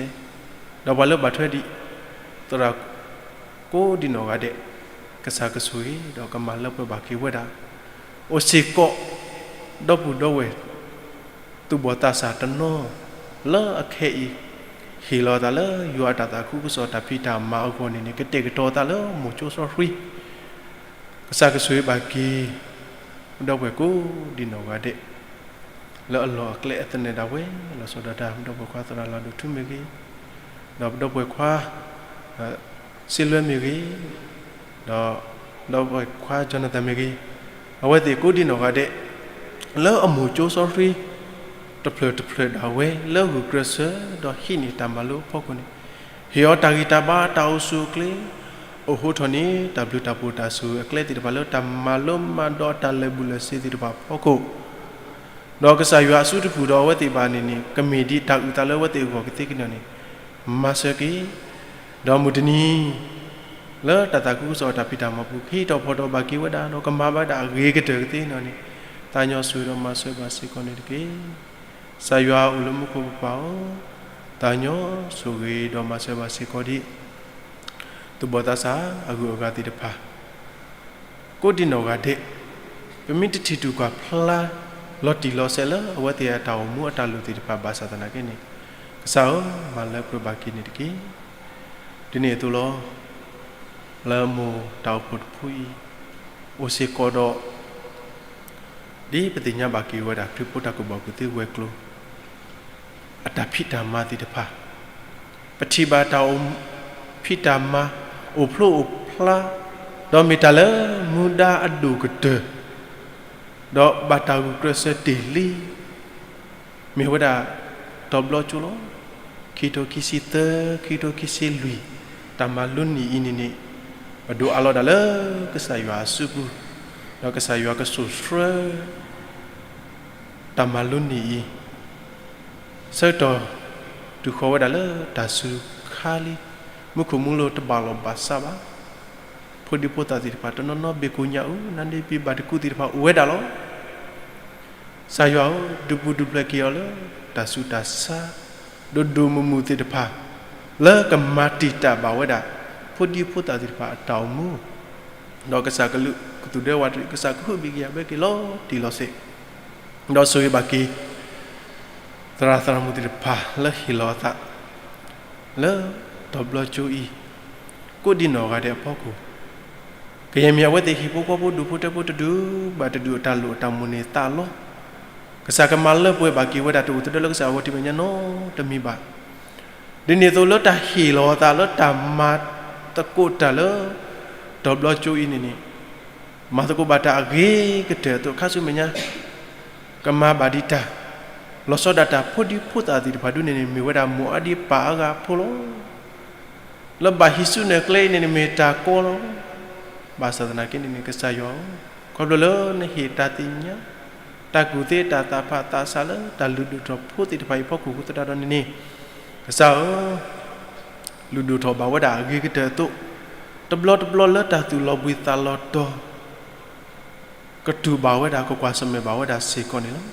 ဒီးပှၤလၢဘၣ်ထွဲဒံး သရၣ် ကိးဒံနီၢ်ဂၤဒဲး, ကစၢ်ကဆိၣ်ဂ့ၤ ဒီးကမၤလၢပှဲၤဘၣ်က့ၤဝဲဒၣ်, အိၣ်စ့ၢ်ကီး ဒီပုၢ်ဒီဝဲၢ် သူၣ်ဘီၣ်သးစၢ်တနီၤ လၢအခဲအံၤ ဟ့ၣ်လီၤသးလၢယွၤအတၢ်သးခုကစီၣ်တၢ်ဖံးတၢ်မၤအဂီၢ်န့ၣ်န့ၣ် ကတဲာ်ကတီၤသးလၢမိၢ်ကၠိစီဆှံ ကစၢ်ကဆိၣ်ဂ့ၤဘၣ်က့ၤ ဒီပုၢ်ဝဲၢ်ကိးဒံနီၢ်ဂၤဒဲး လၢအလီၢ်အကျဲအသနၢၣ်ဒၣ်ဝဲ လီၤဆီဒၣ်တၢ် ပဒီပုၢ်ဝဲၢ်ခွါသရၣ်လၤဒိၣ်ထူမ့ၢ်ဂ့ၤ, ဒီးပဒီပုၢ်ဝဲၢ်ခွါ စ့လွဲမ့ၢ်ဂ့ၤ, ဒီးပဒီပုၢ်ဝဲၢ်ခွါ Jonathan မ့ၢ်ဂ့ၤ, အဝဲသ့ၣ်ကိးဒံနီၢ်ဂၤဒဲး လၢအမိၢ်ကၠိစီဆှံ တဖျၢၣ်တဖျၢၣ်ဒၣ်ဝဲ လၢဂုာ်ကျဲးစၢး ဒီးဟံးန့ၢ်တၢ်မၤလိအဖီခိၣ်န့ၣ်, ဟ့ၣ်အီၤတၢ်ဂံၢ်တၢ်ဘါ တၢ်အိၣ်ဆူၣ်အိၣ်ချ့, အိၣ်ဟိထီၣ်န့ၢ် တၢ်ဘျုးတၢ်ဖှိၣ်တၢ်ဆိၣ်ဂ့ၤအကျဲသ့ၣ်တဖၣ်လၢတၢ်မၤလိမၤဒိးအတၢ်လၢာ်ဘူၣ်လၢာ်စ့ၤသ့ၣ်တဖၣ်အဖီခိၣ်, ဒီးကစၢ်ယွၤအစုတပူၤဒီးအဝဲသ့ၣ်ဘၣ်န့ၣ်န့ၣ် ကမ့ၢ်ဒ်တၢ်အုၣ်သးလၢအဝဲသ့ၣ်အဂီၢ်ကသ့ကန့ၣ်န့ၣ်, မၤစၢၤက့ၤ, ဒီးမုၢ်တနံၤ လၢတၢ်သးခုကစီၣ်အတၢ်ဖံးတၢ်မၤပူၤ ကဟံးထီၣ်ဖီၣ်ထီၣ်ဘၣ်က့ၤဝဲဒၣ် ဒီးကမၤဘၣ်ဝဲဒၣ်အဂ့ၤကတၢၢ်ကသ့န့ၣ်န့ၣ်, သးကညီၤဆိၣ်ဂ့ၤဒီးမၤစၢၤဘၣ်စ့ၢ်ကီးန့ၣ်တက့ၢ်. ကစၢ်ယွၤအိၣ်လၢမူခိၣ်ပပၢ်ဧၢ, သးကညီၤဆိၣ်ဂ့ၤဒီးမၤစၢၤဘၣ်စ့ၢ်ကီးဒံး သူၣ်ဘီၣ်သးစၢ်အဂုၤအဂၤသ့ၣ်တဖၣ် ကိးဒံနီၢ်ဂၤဒဲး, ပမ့ၢ်တထံၣ်တူၢ်ကွၢ်ဖျါ လီၤတံၢ်လီၤဆဲးလၢအဝဲသ့ၣ်အတၢ်အိၣ်မူအတၢ်လိၣ်သ့ၣ်တဖၣ်ဘၣ်ဆၣ်သနာ်က့န့ၣ်, ကစၢ်ဧၢ, မၤလၢပှဲၤဘၣ်က့ၤန့ၣ်တက့ၢ်. ဒ်န့ၣ်အသိးလီၤ. လၢမိၢ်တၢ်အိၣ်ဖှိၣ်တဖုအံၤ အိၣ်စ့ၢ်ကီးဒီး ဒ်ပသ့ၣ်ညါဘၣ်က့ၤဝဲဒၣ် ခရံာ်ဖိတၢ်ကူၣ်ဘၣ်ကူၣ်သ့ဝဲၤကျိၤ အတၢ်ဖံးတၢ်မၤသ့ၣ်တဖၣ်, ပထံၣ်ဘၣ်တၢ်အိၣ်ဖံးတၢ်မၤ အိၣ်ဖျိအိၣ်ဖျါ, ဒီးမ့ၢ်တၢ်လၢမူဒါအဒိၣ်ကတၢၢ်, ဒီးဘၣ်တၢ်ဂုာ်ကျဲးစၢးတ့ၢ်လံ, မ့ၢ်ဝဲဒၣ် တီၤဘျီကၠိလီၤ. ခံကထိခံဆံသၢ, ခံကထိခံဆံလွံၢ် တၢ်မၤလိနံၣ်အံၤန့ၣ်န့ၣ်, ပဒိးအးလီၤဒၣ်လၢကစၢ်ယွၤအစုပူၤ, ဒီးကစၢ်ယွၤကစိာ်ဆှၢ တၢ်မၤလိနံၣ်အံၤ ဆၢကတီၢ် တုၤဃီၤဝဲဒၣ်လၢတၢ်စူၤခါလံ, မူခိၣ်မူလိၤတဘၣ်လိာ်ဘၣ်စးဘၣ်, ဖိဒံဖိသၣ်သ့ၣ်တဖၣ် တနီၤနီၤဘ့ၣ်ကိညၣ်အူ, နါဒ့ဘံၣ်ဘၣ်တကူသ့ၣ်တဖၣ်အိၣ်ဝဲဒၣ်လီၤ. ကစၢ်ယွၤဧၢ, ဒုးပူၤဒုးဖျဲးက့ၤအီၤလၢ တၢ်ဆူးတၢ်ဆါ ဒိၣ်ဒိၣ်မုၢ်မုၢ်သ့ၣ်တဖၣ် လၢကမၤတံာ်တာ်ဘၣ်ဝဲဒၣ် ဖိဒံဖိသၣ်သ့ၣ်တဖၣ်အတၢ်အိၣ်မူ, ဒီးကစၢ်ကလုာ်ကသူၣ်ဒဲဝးတရံး, ကစၢ်ကဟုၣ်ဘံၣ်ကယၤဘၢက့ၤလီၤတံၢ်လီၤဆဲး, ဒီးဆိၣ်ဂ့ၤဘၣ်က့ၤ သရၣ်သရၣ်မုၣ်သ့ၣ်တဖၣ်လၢဟ့ၣ်လီၤအသး လၢတီၤဘျီကၠိအံၤ ကိးဒံနီၢ်ဂၤဒဲးအဖီခိၣ်, ကယဲၢ်မ့ၢ်အဝဲသ့ၣ်ဟံၣ်ဖိဃီဖိဒူၣ်ဖိထၢဖိတဒူၣ်ဘၣ်တဒူၣ်အတၢ်လိၣ်အတၢ်မိၣ်န့ၢ်သးလီၤ. ကစၢ်ကမၤလၢပှဲၤဘၣ်က့ၤဝဲဒၣ် တအိၣ်သဒၢလၢကစၢ်အဂီၢ်တမံၤညါနီတမံၤဘၣ်. ဒ်န့ၣ်အသိးလၢတၢ်ဟ့ၣ်လီၤအသးလၢတၢ်မၤသကိးတၢ်လၢ တီၤဘျီကၠိအံၤန့ၣ်န့ၣ်, မၤသကိးဘၣ်တၢ်အဂ့ၤကတၢၢ်အသိး ခါဆူမဲာ်ညါ ကမၤဘၣ်ဒံးတၢ် လီၤဆီဒၣ်တၢ် ဖိဒံဖိသၣ်သ့ၣ်တဖၣ်ဒ်န့ၣ်န့ၣ် မ့ၢ်ဝဲဒၣ်မိၢ်အါဒံးပၢ်အါဂၤအဖိလီၤ. လၢဘၣ်ဟံးစုနဲၣ်ကျဲအံၤန့ၣ်န့ၣ် မ့ၢ်တၢ်ကီလီၤ. ဘၣ်ဆၣ်သနာ်က့န့ၣ်န့ၣ် ကစၢ်ယွၤဧၢ, ခီဖျိလၢနဟ့ၣ်တၢ်သ့ၣ်ညါ တၢ်ကူၣ်သ့ တၢ်သးဖးသးစၢ်လၢတၢ်လုၢ်ဒိၣ်ထီၣ်ဖိသ့ၣ်တဖၣ်အံၤအဖီခိၣ်အဃိသတးဒီးန့ၣ်န့ၣ်, ကစၢ်ဧၢ, လုၢ်ဒိၣ်ထီၣ်ဘၣ်ဝဲဒၣ်အဂ့ၤကတၢၢ်အသိး, တဘျီတဘျီလၢတၢ်သူၣ်လီၤဘှံးသးလီၤတီၤ ကတူၢ်ဘၣ်ဝဲဒၣ် ကကွၢ်ဆၢၣ်မဲာ်ဘၣ်ဝဲဒၣ်စ့ၢ်ကီးန့ၣ်လီၤ.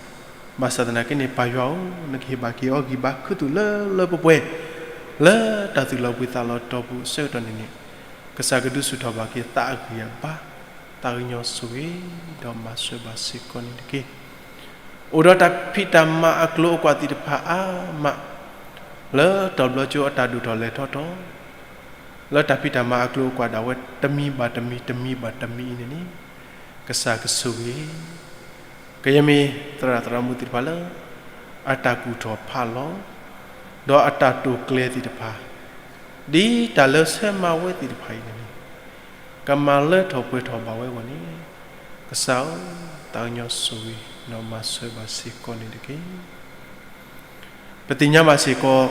ဘၣ်ဆၣ်သနာ်က့န့ၣ် ပၢ်ယွၤဧၢ, နကဟ့ၣ်ဘၣ်က့ၤအီၤဂံၢ်ဘါခုသူၣ်လၢလၢပှဲၤပှဲၤ လၢတၢ်သူၣ်လီၤဘှံးသးလီၤတီၤပူၤအဆၢကတီၢ်န့ၣ်န့ၣ်, ကစၢ်ကဒုးဆူၣ်ထီၣ်ဘၣ်က့ၤသးအဂံၢ်အဘါ, သးကညီၤဆိၣ်ဂ့ၤ ဒီးမၤစၢၤဘၣ်စ့ၢ်ကီးန့ၣ်တက့ၢ်. အိၣ်ဒီးတၢ်ဖံးတၢ်မၤအကျိၤအကွာ်သ့ၣ်တဖၣ်အါမး လၢတီၤဘျီကၠိအတၢ်ဒိၣ်ထီၣ်လဲၤထီၣ်တီၤ လၢတၢ်ဖံးတၢ်မၤအကျိၤအကွာ်ဒၣ်ဝဲ တမံၤဘၣ်တမံၤ တမံၤဘၣ်တမံၤအံၤန့ၣ်န့ၣ်, ကစၢ်ကဆိၣ်ဂ့ၤ, ကယဲၢ်မ့ၢ်သရၣ်သရၣ်မုၣ်သ့ၣ်တဖၣ်လၢ အတၢ်ကူၣ်ထီၣ်ဖးလီၤ ဒီးအတၢ်တိာ်ကျဲၤသ့ၣ်တဖၣ်, ဒ်တၢ်လၢဆၢမၤဝဲသ့ၣ်တဖၣ်အံၤန့ၣ်န့ၣ်, ကမၤလၢထီၣ်ပှဲၤထီၣ်ဘၣ်ဝဲအဂီၢ်န့ၣ်, ကစၢ်ဧၢ, သးကညီၤဆိၣ်ဂ့ၤ ဒီးမၤစၢၤဘၣ်စ့ၢ်ကီးန့ၣ်တက့ၢ်. ပသ့ၣ်ညါဘၣ်စ့ၢ်ကီး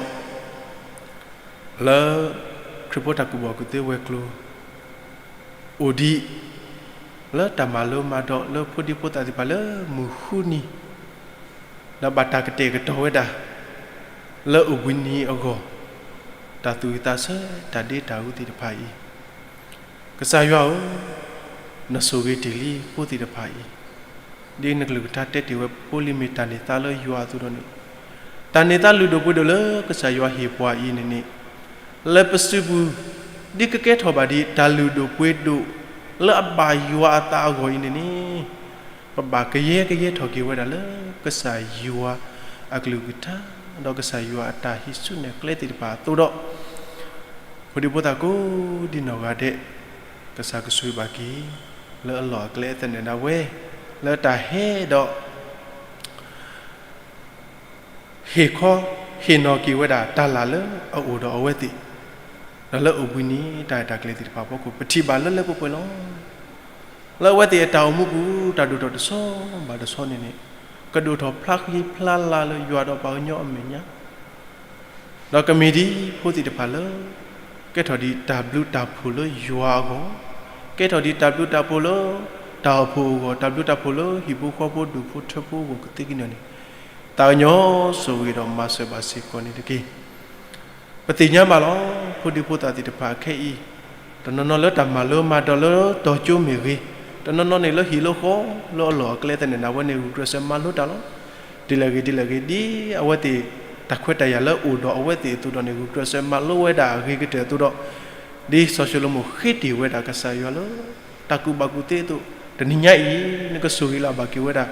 လၢ ခရံာ်ဖိတၢ်ကူၣ်ဘၣ်ကူၣ်သ့ဝဲၤကျိၤ အိၣ်ဒံး လၢတၢ်မၤလိမၤဒိးလၢဖိဒံဖိသၣ်သ့ၣ်တဖၣ်လၢမုၢ်ဃုနံၤ, ဒီးဘၣ်တၢ်ကတဲာ်ကတီၤဝဲဒၣ် လၢအိၣ်ဘှံးနံၤအဂီၢ်, တၢ်သူၣ်ဝံၣ်သးဆၢ တၢ်ဒ့တၢ်အူသ့ၣ်တဖၣ်အံၤ, ကစၢ်ယွၤဧၢ, နဆိၣ်ဂ့ၤတ့ၢ်လံဖိသ့ၣ်တဖၣ်အံၤ, ဒ်နကလုၢ်ကထါတဲတ့ၢ်ဝဲ ဖိလံၤမ့ၢ်တၢ်န့ၢ်သါလၢယွၤအသိးဒီးန့ၣ်, တၢ်န့ၢ်သါလုၢ်ဒိၣ်ပှ့ၤဒိၣ်လၢကစၢ်ယွၤဟ့ၣ်ပှၤအံၤန့ၣ်န့ၣ်, လၢပစုပူၤ ဒ်ကကဲထီၣ်ဘၣ်ဒ်တၢ်လုၢ်ဒိၣ်ပှ့ၤဒိၣ် လၢအဘၣ်ယွၤအသးအဂီၢ်အံၤန့ၣ်န့ၣ်, ပဘၣ်ကယဲကယဲထီၣ်က့ၤဝဲဒၣ်လၢကစၢ်ယွၤအကလုၢ်ကထါ, ဒီးကစၢ်ယွၤအတၢ်ဟံးစုနဲၣ်ကျဲသ့ၣ်တဖၣ်အသိးဒီး, ဖိဒံဖိသၣ်ကိးဒံနီၢ်ဂၤဒဲး, ကစၢ်ကဆိၣ်ဂ့ၤဘၣ်က့ၤ လၢအလီၢ်အကျဲအသနၢၣ်ဒၣ်ဝဲ, လၢတၢ်ဟဲဒီး ဟ့ၣ်ခီဟ့ၣ်နီၤက့ၤဝဲဒၣ်တၢ်လၢ်လၢအအိၣ်ဒီးအဝဲသ့ၣ်, ဒီးလၢအိၣ်ဘှံးနံၤတၢ်ရဲၣ်တၢ်ကျဲၤသ့ၣ်တဖၣ်အဖီခိၣ် ပထံၣ်ဘၣ်လၢလၢပှဲၤပှဲၤလီၤ. လၢအဝဲသ့ၣ်အတၢ်အိၣ်မူပူၤ တၢ်ဒိၣ်ထီၣ်တဆီဘၣ်တဆီန့ၣ်န့ၣ်, ကဒိၣ်ထီၣ်ဖျါဃံဖျါလၤလၢယွၤဒီးပှၤကညီအမဲာ်ညါ ဒီးကမ့ၢ်ဒ်ဖိသ့ၣ်တဖၣ်လၢ ကဲထီၣ်ဒ်တၢ်ဘျုးတၢ်ဖှိၣ်လၢယွၤအဂီၢ်, ကဲထီၣ်ဒ်တၢ်ဘျုးတၢ်ဖှိၣ်လၢ တၢ်အိၣ်ဖှိၣ်အဂီၢ်, တၢ်ဘျုးတၢ်ဖှိၣ်လၢဟံၣ်ဖိဃီဖိဒူၣ်ဖိထၢဖိအဂီၢ်ကသ့က့ၤန့ၣ်န့ၣ်, သးကညီၤဆိၣ်ဂ့ၤဒီးမၤစၢၤဘၣ်စ့ၢ်ကီးန့ၣ်တက့ၢ်. ပသ့ၣ်ညါဘၣ်လီၤ. ဖိဒံဖိသၣ်သ့ၣ်တဖၣ်ခဲအံၤ, တနီၤနီၤလၢတၢ်မၤလိမၤဒိးလၢတီၤကၠိမ့ၢ်ဂ့ၤ, တနီၤနီၤန့ၣ်လၢဟံၣ်လၢဃီ လၢအလီၢ်အကျဲသနၢၣ်ဒၣ်ဝဲန့ၣ် ဂုာ်ကျဲးစၢးမၤလိတၢ်လီၤ. ဒ်လဲၣ်ဂ့ၤဒ်လဲၣ်ဂ့ၤ ဒ်အဝဲသ့ၣ်တၢ်ခွဲးတၢ်ယာ်လၢအိၣ်ဒီးအဝဲသ့ၣ်အသိးဒီးန့ၣ် ဂုာ်ကျဲးစၢးမၤလိဝဲဒၣ်အဂ့ၤကတၢၢ်အသိးဒီး, ဒ်စီၤၡလိၤမိၣ်ဃ့တ့ၢ်ဝဲဒၣ်ကစၢ်ယွၤလၢ တၢ်ကူၣ်ဘၣ်ကူၣ်သ့အသိး, တနံၤညါအံၤ နကဆိၣ်ဂ့ၤလၢ်ဘၣ်က့ၤဝဲဒၣ်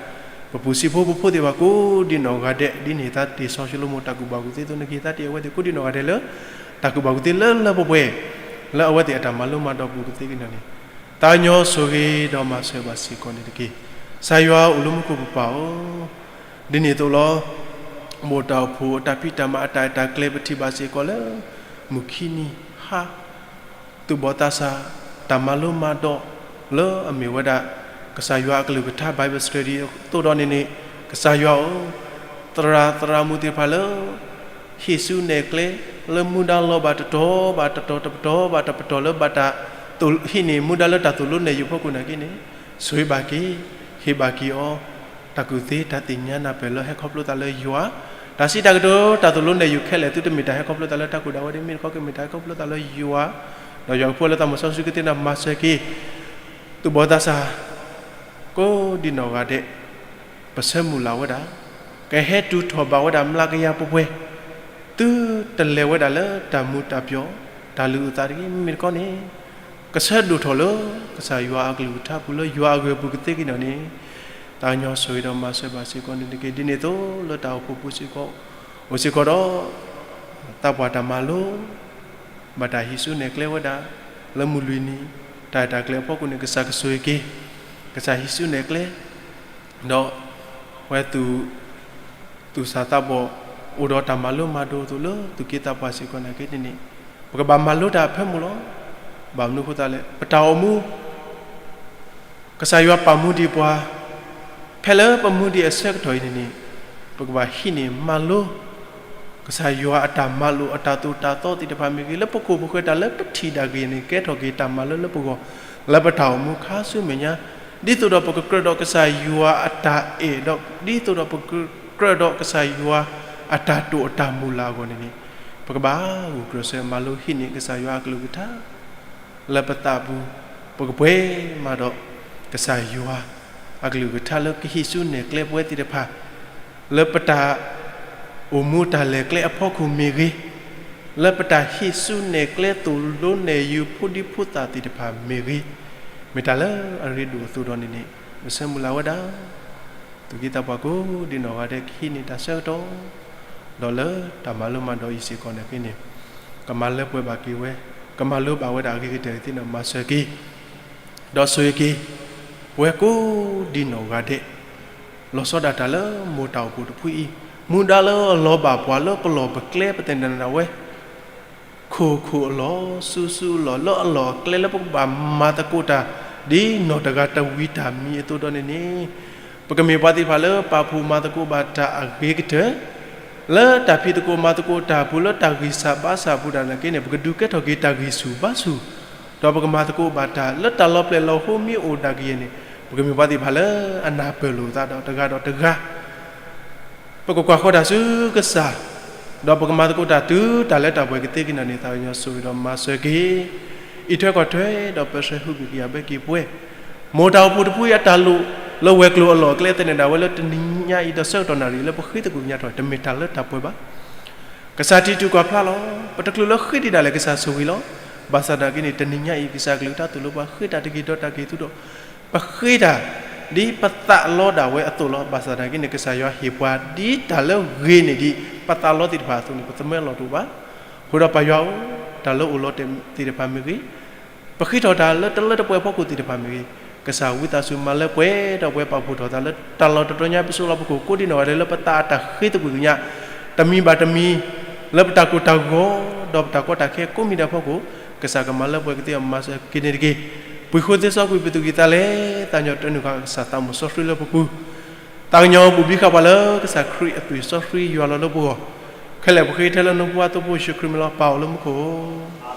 ပပူၤစံးဖိပဖိသ့ၣ်တဖၣ်ကိးဒံနီၢ်ဂၤဒဲး, ဒ်နဟ့ၣ်သါတ့ၢ်စီၤၡလိၤမိၣ်တၢ်ကူၣ်ဘၣ်ကူၣ်သ့အသိး နကဟ့ၣ်သါတ့ၢ်အဝဲသ့ၣ်ကိးဒံနီၢ်ဂၤဒဲးလၢ တၢ်ကူၣ်ဘၣ်ကူၣ်သ့လၢလၢပှဲၤပှဲၤ, လၢအဝဲသ့ၣ်အတၢ်မၤလိမၤဒိးပူၤကသ့က့ၤန့ၣ်န့ၣ်, သးကညီၤဆိၣ်ဂ့ၤဒီးမၤစၢၤဘၣ်စ့ၢ်ကီးန့ၣ်တက့ၢ်. ကစၢ်ယွၤအိၣ်လၢမူခိၣ်ပပၢ်ဧၢ, ဒ်န့ၣ်အသိးလီၤ. မိၢ်တၢ်အိၣ်ဖှိၣ်အတၢ်ဖံးတၢ်မၤအတၢ်ရဲၣ်တၢ်ကျဲၤ ပထံၣ်ဘၣ်စ့ၢ်ကီးလၢ မုၢ်ခံနံၤဟါ သူၣ်ဘီၣ်သးစၢ် တၢ်မၤလိမၤဒိး လၢအမ့ၢ်ဝဲဒၣ် ကစၢ်ယွၤအကလုၢ်ကထါ Bible study အသိးဒီးန့ၣ်န့ၣ်, ကစၢ်ယွၤဧၢ, သရၣ်သရၣ်မုၣ်သ့ၣ်တဖၣ်လၢ ဟ့ၣ်စုနဲၣ်ကျဲ လၢမူဒါလီၤဘၣ်တတီၤဘၣ်တတီၤ တပတီၢ်ဘၣ်တပတီၢ်လၢဘၣ်တၢ် ဟံးန့ၢ်မူဒါလၢတၢ်သိၣ်လိနဲၣ်ယုၤဖီခိၣ်နာ်က့န့ၣ်, ဆိၣ်ဂ့ၤဘၣ်က့ၤ, ဟ့ၣ်ဘၣ်က့ၤအီၤ တၢ်ကူၣ်သ့တၢ်သ့ၣ်ညါနၢ်ပၢၢ်လၢဟဲခီဖျိသးလၢယွၤ, တၢ်စံးတၢ်ကတိၤတၢ်သိၣ်လိနဲၣ်ယုၤခဲလၢာ် သုတမ့ၢ်တၢ်ဟဲခီဖျိသးလၢတၢ်ကူၣ်ဒၣ်ဝဲဒၣ် မ့ၢ်တခီကမ့ၢ်တၢ်ဟဲခီဖျိသးလၢယွၤ, ဒီးယွၤကဖိလၢသးမုၣ်စီဆှံကသ့ၣ်နီၣ်မၤစၢၤက့ၤ သူၣ်ဘီၣ်သးစၢ် ကိးဒံနီၢ်ဂၤဒဲး, ပဆၢမုၢ်လၢ်ဝဲဒၣ်, ကဟဲတုၤထီၣ်ဘၣ်ဝဲဒၣ်မျးကယၤပှဲၤပှဲၤ, သုတလဲၤဝဲဒၣ်လၢတၢ်မူၤတၢ်ပျီၣ် တၢ်လုၢ်အုၣ်သးတဂ့ၤ မ့မ့ၢ်တခီန့ၣ်, ကဆၢဒိၣ်ထီၣ်လၢ ကစၢ်ယွၤအကလုၢ်ကထါပူၤလၢယွၤအဂ့ၢ်ပူၤကသ့က့ၤန့ၣ်န့ၣ်, သးကညီၤဆိၣ်ဂ့ၤဒီးမၤစၢၤဘၣ်စ့ၢ်ကီးန့ၣ်တက့ၢ်. ဒ်န့ၣ်အသိးလၢတၢ်အိၣ်ဖှိၣ်ပူၤစ့ၢ်ကီး, အိၣ်စ့ၢ်ကီးဒီး သးပှၢ်တၢ်မၤလိ ဘၣ်တၢ်ဟံးစုနဲၣ်ကျဲဝဲဒၣ် လၢမုၢ်လွံၢ်နံၤ တၢ်ရဲၣ်တၢ်ကျဲၤအဖီခိၣ်န့ၣ် ကစၢ်ကဆိၣ်ဂ့ၤက့ၤ, ကစၢ်ဟံးစုနဲၣ်ကျဲ, ဒီး ဝဲသူၣ် သူၣ်စၢ်သးဘီၣ် အိၣ်ဒီးတၢ်မၤလိမၤဒိးအသိးလၢသူၣ်က့သးပှၢ်စ့ၢ်ကီးနာ်က့န့ၣ်န့ၣ်, ပကဘၣ်မၤလိတၢ်အဖၢမုၢ်လီၤ. ဘၣ်မနုၤအဃိသတးလဲၣ် ပတၢ်အိၣ်မူ ကစၢ်ယွၤပာ်မူဒံးပှၤ, ဖဲလၢပမူဒံးအဆၢကတီၢ်အံၤန့ၣ်န့ၣ်, ပကဘၣ်ဟံးန့ၢ်မၤလိ ကစၢ်ယွၤအတၢ်မၤလိာ်အတၢ်သိၣ်တၢ်သီသ့ၣ်တဖၣ်မ့ၢ်ဂ့ၤ, လၢပခိၣ်ပဃၢၤတၢ်လၢပထံၣ်ဒၣ်ဂ့ၤန့ၣ် ကဲထီၣ်က့ၤတၢ်မၤလိလၢပဂီၢ်, လၢပတၢ်အိၣ်မူခါဆူမဲာ်ညါ, ဒ်သိးဒီးပကကြၢးဒီးကစၢ်ယွၤအတၢ်အဲၣ်ဒီး ဒ်သိးဒီးပကကြၢးဒီးကစၢ်ယွၤအတၢ်တိာ်အတၢ်မုၢ်လၢ်အဂီၢ်န့ၣ်န့ၣ်, ပကဘၣ်ဂုာ်ကျဲးစၢးမၤလိဟံးန့ၢ်ကစၢ်ယွၤအကလုၢ်ကထါ လၢပသးပူၤ, ပကပှဲၤမးဒီး ကစၢ်ယွၤအကလုၢ်ကထါလၢကဟံးစုနဲၣ်ကျဲပဝဲသ့ၣ်တဖၣ်, လၢပတၢ်အိၣ်မူတၢ်လဲၤကျဲအဖီခိၣ်မ့ၢ်ဂ့ၤ, လၢပတၢ်ဟံးစုနဲၣ်ကျဲသိၣ်လိနဲၣ်ယုၤဖိဒံဖိသၣ်သ့ၣ်တဖၣ်မ့ၢ်ဂ့ၤ, မ့ၢ်တၢ်လၢအရ့ဒိၣ်အသိးဒီးန့ၣ်န့ၣ် ပဆၢမုၢ်လၢ်ဝဲဒၣ် သူၣ်က့သးပှၢ်ကိးဒံနီၢ်ဂၤဒဲးကဟံးန့ၢ်တၢ်ဆၢကတီၢ်, ဒီးလၢတၢ်မၤလိမၤဒိးအံၤစ့ၢ်ကီးနာ်က့န့ၣ်, ကမၤလၢပှဲၤဘၣ်က့ၤဝဲ, ကမၤလိဘၣ်ဝဲဒၣ်အဂ့ၤကတၢၢ်သ့ၣ်န့ၣ်မၤစၢၤက့ၤ, ဒီးဆိၣ်ဂ့ၤက့ၤ, ပဝဲကိးဒံနီၢ်ဂၤဒဲး, လီၤဆီဒၣ်တၢ်လၢမိၢ်တၢ်အိၣ်ဖှိၣ်တဖုအံၤ, မူဒါလၢအလီၤဘၣ်ပှၤလၢပလီၢ်ပကျဲပသနၢၣ်ဒၣ်ဝဲ ခိၣ်ခိၣ်အလီၢ်, စုစုအလီၢ်, လၢအလီၢ်အကျဲလၢပကဘၣ်မၤသကိးတၢ် ဒ်နီၢ်တဂၤတဝံၤတၢ်မံၤအသိးဒီးန့ၣ်န့ၣ်, ပကမ့ၢ်ပှၤသ့ၣ်တဖၣ်လၢပာ်ဖှိၣ်မၤသကိးဘၣ်တၢ်အဂ့ၤကတၢၢ်, လၢတၢ်ဖံးသကိးမၤသကိးတၢ်အပူၤ လၢတၢ်ဂံၢ်စၢ်ဘါစၢ်အပူၤဒၣ်နာ်က့န့ၣ် ပကဒုးကဲထီၣ်က့ၤတၢ်ဂံၢ်ဆူၣ်ဘါဆူၣ် ဒီးပကမၤသကိးဘၣ်တၢ်လၢတၢ်လီၤပျဲၢ်လီၤဟိမ့ၢ်အိၣ်ဒၣ်ကယဲၢ်န့ၣ်, ပကမ့ၢ်ပှၤသ့ၣ်တဖၣ်လၢအနၢ်ပၢၢ်လိာ်သးဒီးတဂၤဒီးတဂၤ ပကကွၢ်ဃီၤတၢ်ဆူကစၢ်, ဒီးပကမၤသကိးတၢ်တုၤတၢ်လၢတၢ်ပှဲၤကသ့က့ၤနၤန့ၣ် သးကညီၤဆိၣ်ဂ့ၤဒီးမၤစၢၤက့ၤ, အံးထွဲကွၢ်ထွဲဒီးပၢဆှၢဟုၣ်က့ၤကယၤဘၢက့ၤပှဲၤ, မ်တၢ်အိၣ်ဖှိၣ်တဖုအံၤအတၢ်လိၣ်လၢဝဲၤကျိၤအလီၢ်အကျဲသန့ၤဒၣ်ဝဲလၢတနံၤညါအံၤဒီးဆၢကတီၢ်နၣ်ရံၣ်လၢပဃ့သကွံၢ်ကညးထီၣ် တမ့ၢ်တၢ်လၢတၢ်ပှဲၤဘၣ်. ကစၢ်ထံၣ်တုၤကွၢ်ဖျါလီၤ. ပတချုးလၢဃ့ဒံးဒၣ်လဲာ် ကစၢ်ဆိၣ်ဂ့ၤလီၤ. ဘၣ်ဆၣ်သနာ်က့န့ၣ် တနံၤညါအံၤ ကစၢ်အကလုၢ်ကထါသိၣ်လိပှၤ ဃ့တၢ်တဂ့ၤဒီးတၢ်ဂ့ၤသုဒီး ပဃ့တၢ် ဒ်ပသးလီဒၣ်ဝဲအသိးလီၤ. ဘၣ်ဆၣ်သနာ်က့န့ၣ် ကစၢ်ယွၤဟ့ၣ်ပှၤဒ်တၢ်လၢဂ့ၤန့ၢ်ဒံး ပသးလီသ့ၣ်တဖၣ်အသိးန့ၣ် ပသမၢလီၢ်တအိၣ်ဘၣ်. အဃိဒီးပၢ်ယွၤဧၢ, တၢ်လၢအိၣ်လီၤတဲာ်သ့ၣ်တဖၣ်မ့ၢ်ဂ့ၤ, ပဃ့ထီၣ်တၢ်လၢတလၢတပှဲၤအဖီခိၣ်သ့ၣ်တဖၣ်မ့ၢ်ဂ့ၤ, ကစၢ်ဝံသးစူၤမၤလၢပှဲၤထီၣ်ပှဲၤ ပာ်ဖှိၣ်ထီၣ်သးလၢတၢ်လီၢ်တတီၤညါ ပစိၤလီၤပခိၣ်ကိးဒံနီၢ်ဂၤဒဲးလၢပသးအတၢ်ဃ့သကွံၢ်ကညး တမံၤဘၣ်တမံၤ လၢပတၢ်ကိၢ်တၢ်ဂီၤ ဒီးပတၢ်ကီတၢ်ခဲကိးမံၤဒဲးအဖီခိၣ်, ကစၢ်ကမၤလၢပှဲၤကသ့အီၤ မၤစၢၤက့ၤန့ၣ်တက့ၢ်. ပှ့ၤဃိသ့စီကွံာ်ပသူၣ်ကံၢ်သးလဲ, သးကညီၤတၢ်နုာ်ဃာ်ကစၢ်သးမုၢ်စီဆှံလၢပပူၤ, သးကညီၤဘူးဘံဃာ်ပှၤလၢကစၢ်ခရံာ်အသွံၣ်စီဆှံယွၤလီၤလၢပဂီၢ်, ခဲလၢာ်ပဃ့ထဲလၢနဖိခွါသိဖိယ့ၣ်ၡူးခရံာ်မံၤလီၤ. ပၢ်အိၣ်လၢမူခိၣ်,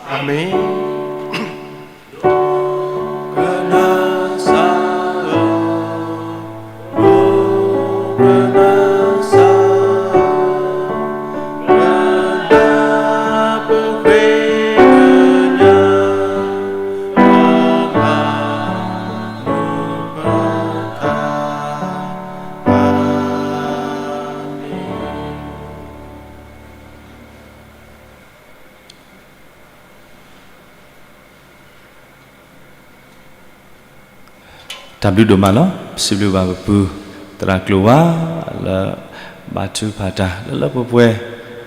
အၤမ့ၣ်. တၢ်ဘျုးဒိၣ်မးလီၤ. ပစံးဘျုးဘၣ်ပပူၤ သရၣ်ကျိၤဝါ လၢဘါထုကဖၣ်တၢ်လၢလၢပှဲၤပှဲၤ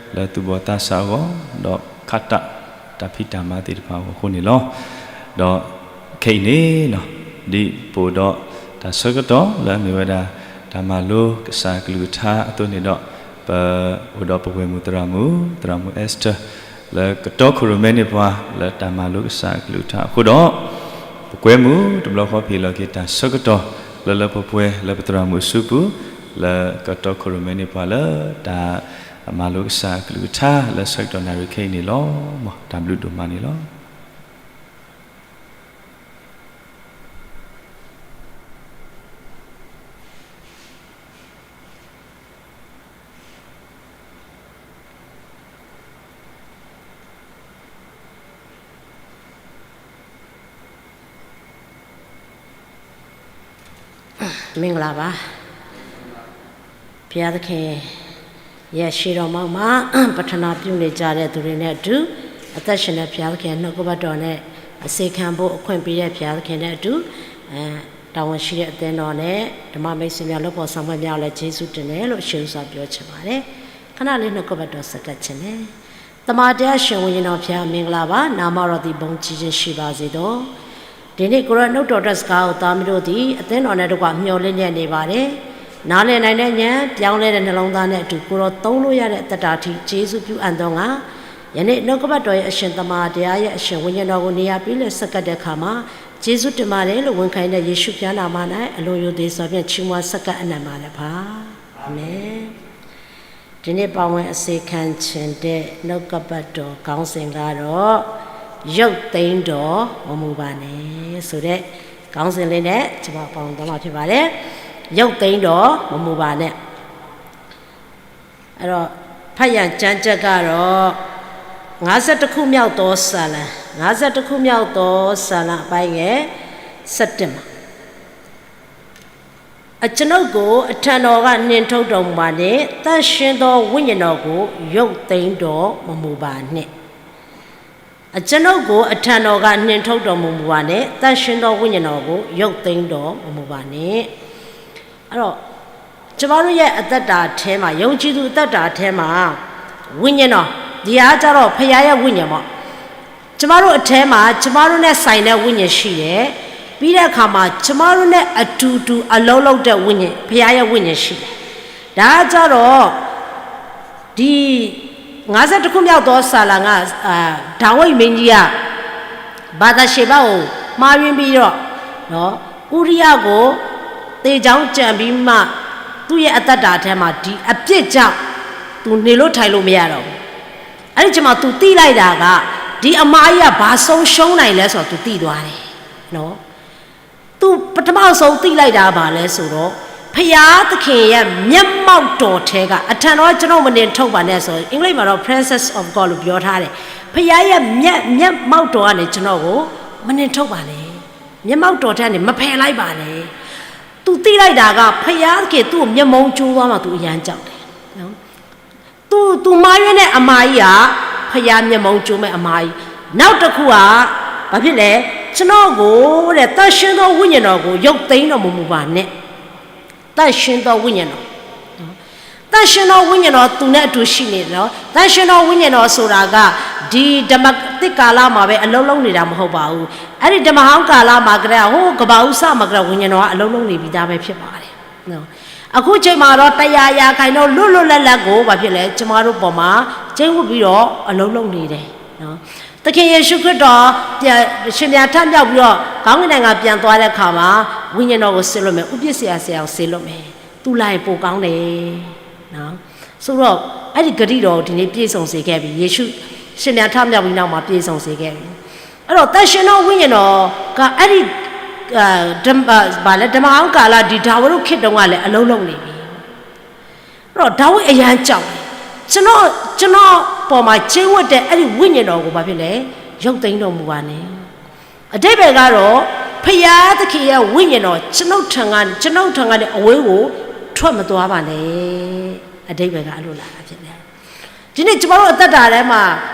လၢသူၣ်ဘီၣ်သးစၢ်အဂီၢ် ဒီးခးတၢ်တၢ်ဖံးတၢ်မၤသ့ၣ်တဖၣ်အဂီၢ်အဃိန့ၣ်လီၤ. ဒီးခဲအံၤန့ၣ် ဒ်ပအိၣ်ဒီးတၢ်ဆၢကတီၢ်လၢအမ့ၢ်ဝဲဒၣ် တၢ်မၤလိကစၢ်ကလုၢ်ကထါအသိးန့ၣ်ဒီး ပအိၣ်ဒီးပဝဲၢ်မုၣ်သရၣ်မုၣ် သရၣ်မုၣ် Esther လၢကတီခိၣ်ရိၣ်မဲန့ၢ်ပှၤ လၢတၢ်မၤလိကစၢ်ကလုၢ်ကထါအဃိဒီး ပကွဲမုာ်တဘျီဃီဖဲအံၤလီၤက့ၤ တၢ်ဆၢကတီၢ် လၢလၢပှဲၤပှဲၤ လၢပသရၣ်မုၣ်အစုပူၤ လၢကတီခိၣ်ရိၣ်မဲန့ၢ်ပှၤလၢ တၢ်မၤလိကစၢ်ကလုၢ်ကထါ လၢဆၢကတီၢ်နၣ်ရံၣ်ခဲအံၤန့ၣ်လီၤ. မ်တၢ်ဘျုးဒိၣ်မးန့ၣ်လီၤ. မင်္ဂလာပါ။ ဘုရားသခင် ယရှေ့တော်မှောက်မှာ ပတနာပြုနေကြတဲ့သူတွေနဲ့အတူ အသက်ရှင်တဲ့ဘုရားသခင်နှုတ်ကပတ်တော်နဲ့ အစေခံဖို့အခွင့်ပေးတဲ့ဘုရားသခင်နဲ့အတူ အဲ တာဝန်ရှိတဲ့အသင်းတော်နဲ့ဓမ္မမိတ်ဆွေများလုပ်ဖော်ဆောင်ဖက်များကိုလည်းကျေးဇူးတင်တယ်လို့ရှေးဥစွာပြောချင်ပါတယ်။ ခဏလေးနှုတ်ကပတ်တော်ဆက်ကပ်ခြင်းနဲ့ သမ္မာတရားရှင်ဝိညာဉ်တော်ဘုရားမင်္ဂလာပါ။ နာမတော်သည်ဘုန်းကြီးခြင်းရှိပါစေသော။ ဒီနေ့ကိုယ်တော်နှုတ်တော်အတွက်စကားကိုသားမီးတို့သည်အသင်းတော်နှင့်တကွမျှော်လင့်လျက်နေပါတယ်။ နားလည်နိုင်တဲ့ဉာဏ်ပြောင်းလဲတဲ့နှလုံးသားနဲ့အတူကိုယ်တော်သုံးလို့ရတဲ့သက်တာထိကျေးဇူးပြုအပ်သောငါယနေ့နှုတ်ကပတ်တော်ရဲ့အရှင်သမ္မာတရားရဲ့အရှင်ဝိညာဉ်တော်ကိုနေရာပေးလျက်ဆက်ကပ်တဲ့အခါမှာကျေးဇူးတင်ပါတယ်လို့ဝန်ခံရင်းနဲ့ယေရှုဘုရားနာမ၌အလိုယိုသေးစွာဖြင့်ချီးမွမ်းဆက်ကပ်အနံၣ်ပါလည်းပါ။ အာမင်။ ဒီနေ့ပါဝင်အစီခံချင်တဲ့နှုတ်ကပတ်တော်ခေါင်းစဉ်ကတော့ရုပ်သိမ်းတော့မမူပါနဲ့ဆိုတဲ့ခေါင်းစဉ်လေးနဲ့ကျွန်မပါဝင်သွားမှာဖြစ်ပါတယ်။ရုပ်သိမ်းတော့မမူပါနဲ့အဲ့တော့ဖတ်ရန်ကျမ်းချက်ကတော့ငါးဆယ့်တစ်ခုမြောက်သောစာလံငါးဆယ့်တစ်ခုမြောက်သောစာလံအပိုင်းငယ်ဆယ့်တစ်မှာ အကျွန်ုပ်ကိုအထံတော်ကနှင်ထုတ်တော်မူပါနှင့်သန့်ရှင်းသောဝိညာဉ်တော်ကိုရုပ်သိမ်းတော်မမူပါနှင့်အကျွန်ုပ်ကိုအထံတော်ကနှင်ထုတ်တော်မူပါနှင့်သန့်ရှင်းသောဝိညာဉ်တော်ကိုရုပ်သိမ်းတော်မမူပါနှင့်အဲ့တော့ကျမတို့ရဲ့အသက်တာထဲမှာယုံကြည်သူအသက်တာထဲမှာဝိညာဉ်တော်ဒီဟာကျတော့ဖခင်ရဲ့ဝိညာဉ်ပေါ့ကျမတို့အထဲမှာကျမတို့နဲ့ဆိုင်တဲ့ဝိညာဉ်ရှိတယ်။ပြီးတဲ့အခါမှာကျမတို့နဲ့အတူတူအလုပ်လုပ်တဲ့ဝိညာဉ်ဖခင်ရဲ့ဝိညာဉ်ရှိတယ်။ဒါကကြတော့ဒီငါးဆယ့်တစ်ခုမြောက်သောစာလံကအာဒါဝိဒ်မင်းကြီးကဘာသာရှေ့ဘက်ကိုမှားယွင်းပြီးတော့နော်ဥရိယကိုသေကြောင်းကြံပြီးမှသူ့ရဲ့အသက်တာထဲမှာဒီအပြစ်ကြောင့်သူနေလို့ထိုင်လို့မရတော့ဘူး။အဲ့ဒီချိန်မှာသူသိလိုက်တာက ဒီအမါကြီးက ဘာဆုံးရှုံးနိုင်လဲဆိုတာ သူသိသွားတယ်နော်. သူပထမဆုံးသိလိုက်တာဘာလဲဆိုတော့ ဘုရားသခင်ရဲ့မျက်မှောက်တော်ထဲက အထံတော်ကျွန်တော်မနှင်ထုတ်ပါနဲ့ဆို အင်္ဂလိပ်မှာတော့ presence of God လို့ပြောထားတယ်. ဘုရားရဲ့မျက်မျက်မှောက်တော်ကနေကျွန်တော်ကိုမနှင်ထုတ်ပါနဲ့. မျက်မှောက်တော်ထဲကနေမဖယ်လိုက်ပါနဲ့. သူသိလိုက်တာက ဘုရားသခင်သူ့ကိုမျက်မှောင်ကျိုးသွားမှာ သူအရမ်းကြောက်တယ်နော်. သူသူမှားယွင်းတဲ့အမါကြီးက ဘုရားမျက်မှောင်ကျိုးမဲ့အမါကြီး. နောက်တစ်ခုက ဘာဖြစ်လဲ, ကျွန်တော်ကိုတဲ့ သန့်ရှင်းသောဝိညာဉ်တော်ကို ရုပ်သိမ်းတော်မမူပါနဲ့. သန့်ရှင်းသောဝိညာဉ်တော်, သန့်ရှင်းသောဝိညာဉ်တော် သူနဲ့အတူရှိနေတယ်နော်. သန့်ရှင်းသောဝိညာဉ်တော်ဆိုတာက ဒီဓမ္မသစ်ကာလမှာပဲအလုပ်လုပ်နေတာမဟုတ်ပါဘူး. အဲ့ဒီဓမ္မဟောင်းကာလမှာကတည်းက ဟိုကဘာဦးစမှာကတည်းက ဝိညာဉ်တော်ကအလုပ်လုပ်နေပြီးသားပဲဖြစ်ပါတယ်နော်. အခုချိန်မှာတော့ တစ်ရာရာခိုင်နှုန်း လွတ်လွတ်လပ်လပ်ကို ဘာဖြစ်လဲ, ကျမတို့ပေါ်မှာ ကျိန်းဝပ်ပြီးတော့ အလုပ်လုပ်နေတယ်နော်. သခင်ယေရှုခရစ်တော် ပြန် ရှင်ပြန်ထမြောက်ပြီးတော့ ကောင်းကင်နိုင်ငံပြန်သွားတဲ့အခါမှာ ဝိညာဉ်တော်ကိုစေလွှတ်မယ်, ဥပဇ်ဆရာဆရာကိုစေလွှတ်မယ်. သူလာရင်ပိုကောင်းတယ်နော်. ဆိုတော့ အဲ့ဒီဂတိတော်ကို ဒီနေ့ပြည့်စုံစေခဲ့ပြီ. ယေရှု ရှင်ပြန်ထမြောက်ပြီးနောက်မှာ ပြည့်စုံစေခဲ့ပြီ. အဲ့တော့ သန့်ရှင်းသောဝိညာဉ်တော်က အဲ့ဒီ အဲ ဓမ္မ ဘာလဲ, ဓမ္မဟောင်းကာလ ဒီဒါဝိဒ်ခေတ်တုန်းကလည်း အလုပ်လုပ်နေပြီ. အဲ့တော့ ဒါဝိဒ်အရမ်းကြောက်တယ်. ကျွန်တော် ကျွန်တော်ပေါ်မှာ ကျိန်းဝပ်တဲ့ အဲ့ဒီဝိညာဉ်တော်ကို ဘာဖြစ်လဲ, ရုပ်သိမ်းတော်မူပါနဲ့. အဓိပ္ပာယ်ကတော့ ဘုရားသခင်ရဲ့ဝိညာဉ်တော် ကျွန်ုပ်ထံကနေ ကျွန်ုပ်ထံကနေ အဝေးကို ထွက်မသွားပါနဲ့. အဓိပ္ပာယ်က အဲ့လိုလာတာဖြစ်တယ်. ဒီနေ့ ကျွန်တော်တို့အသက်တာထဲမှာ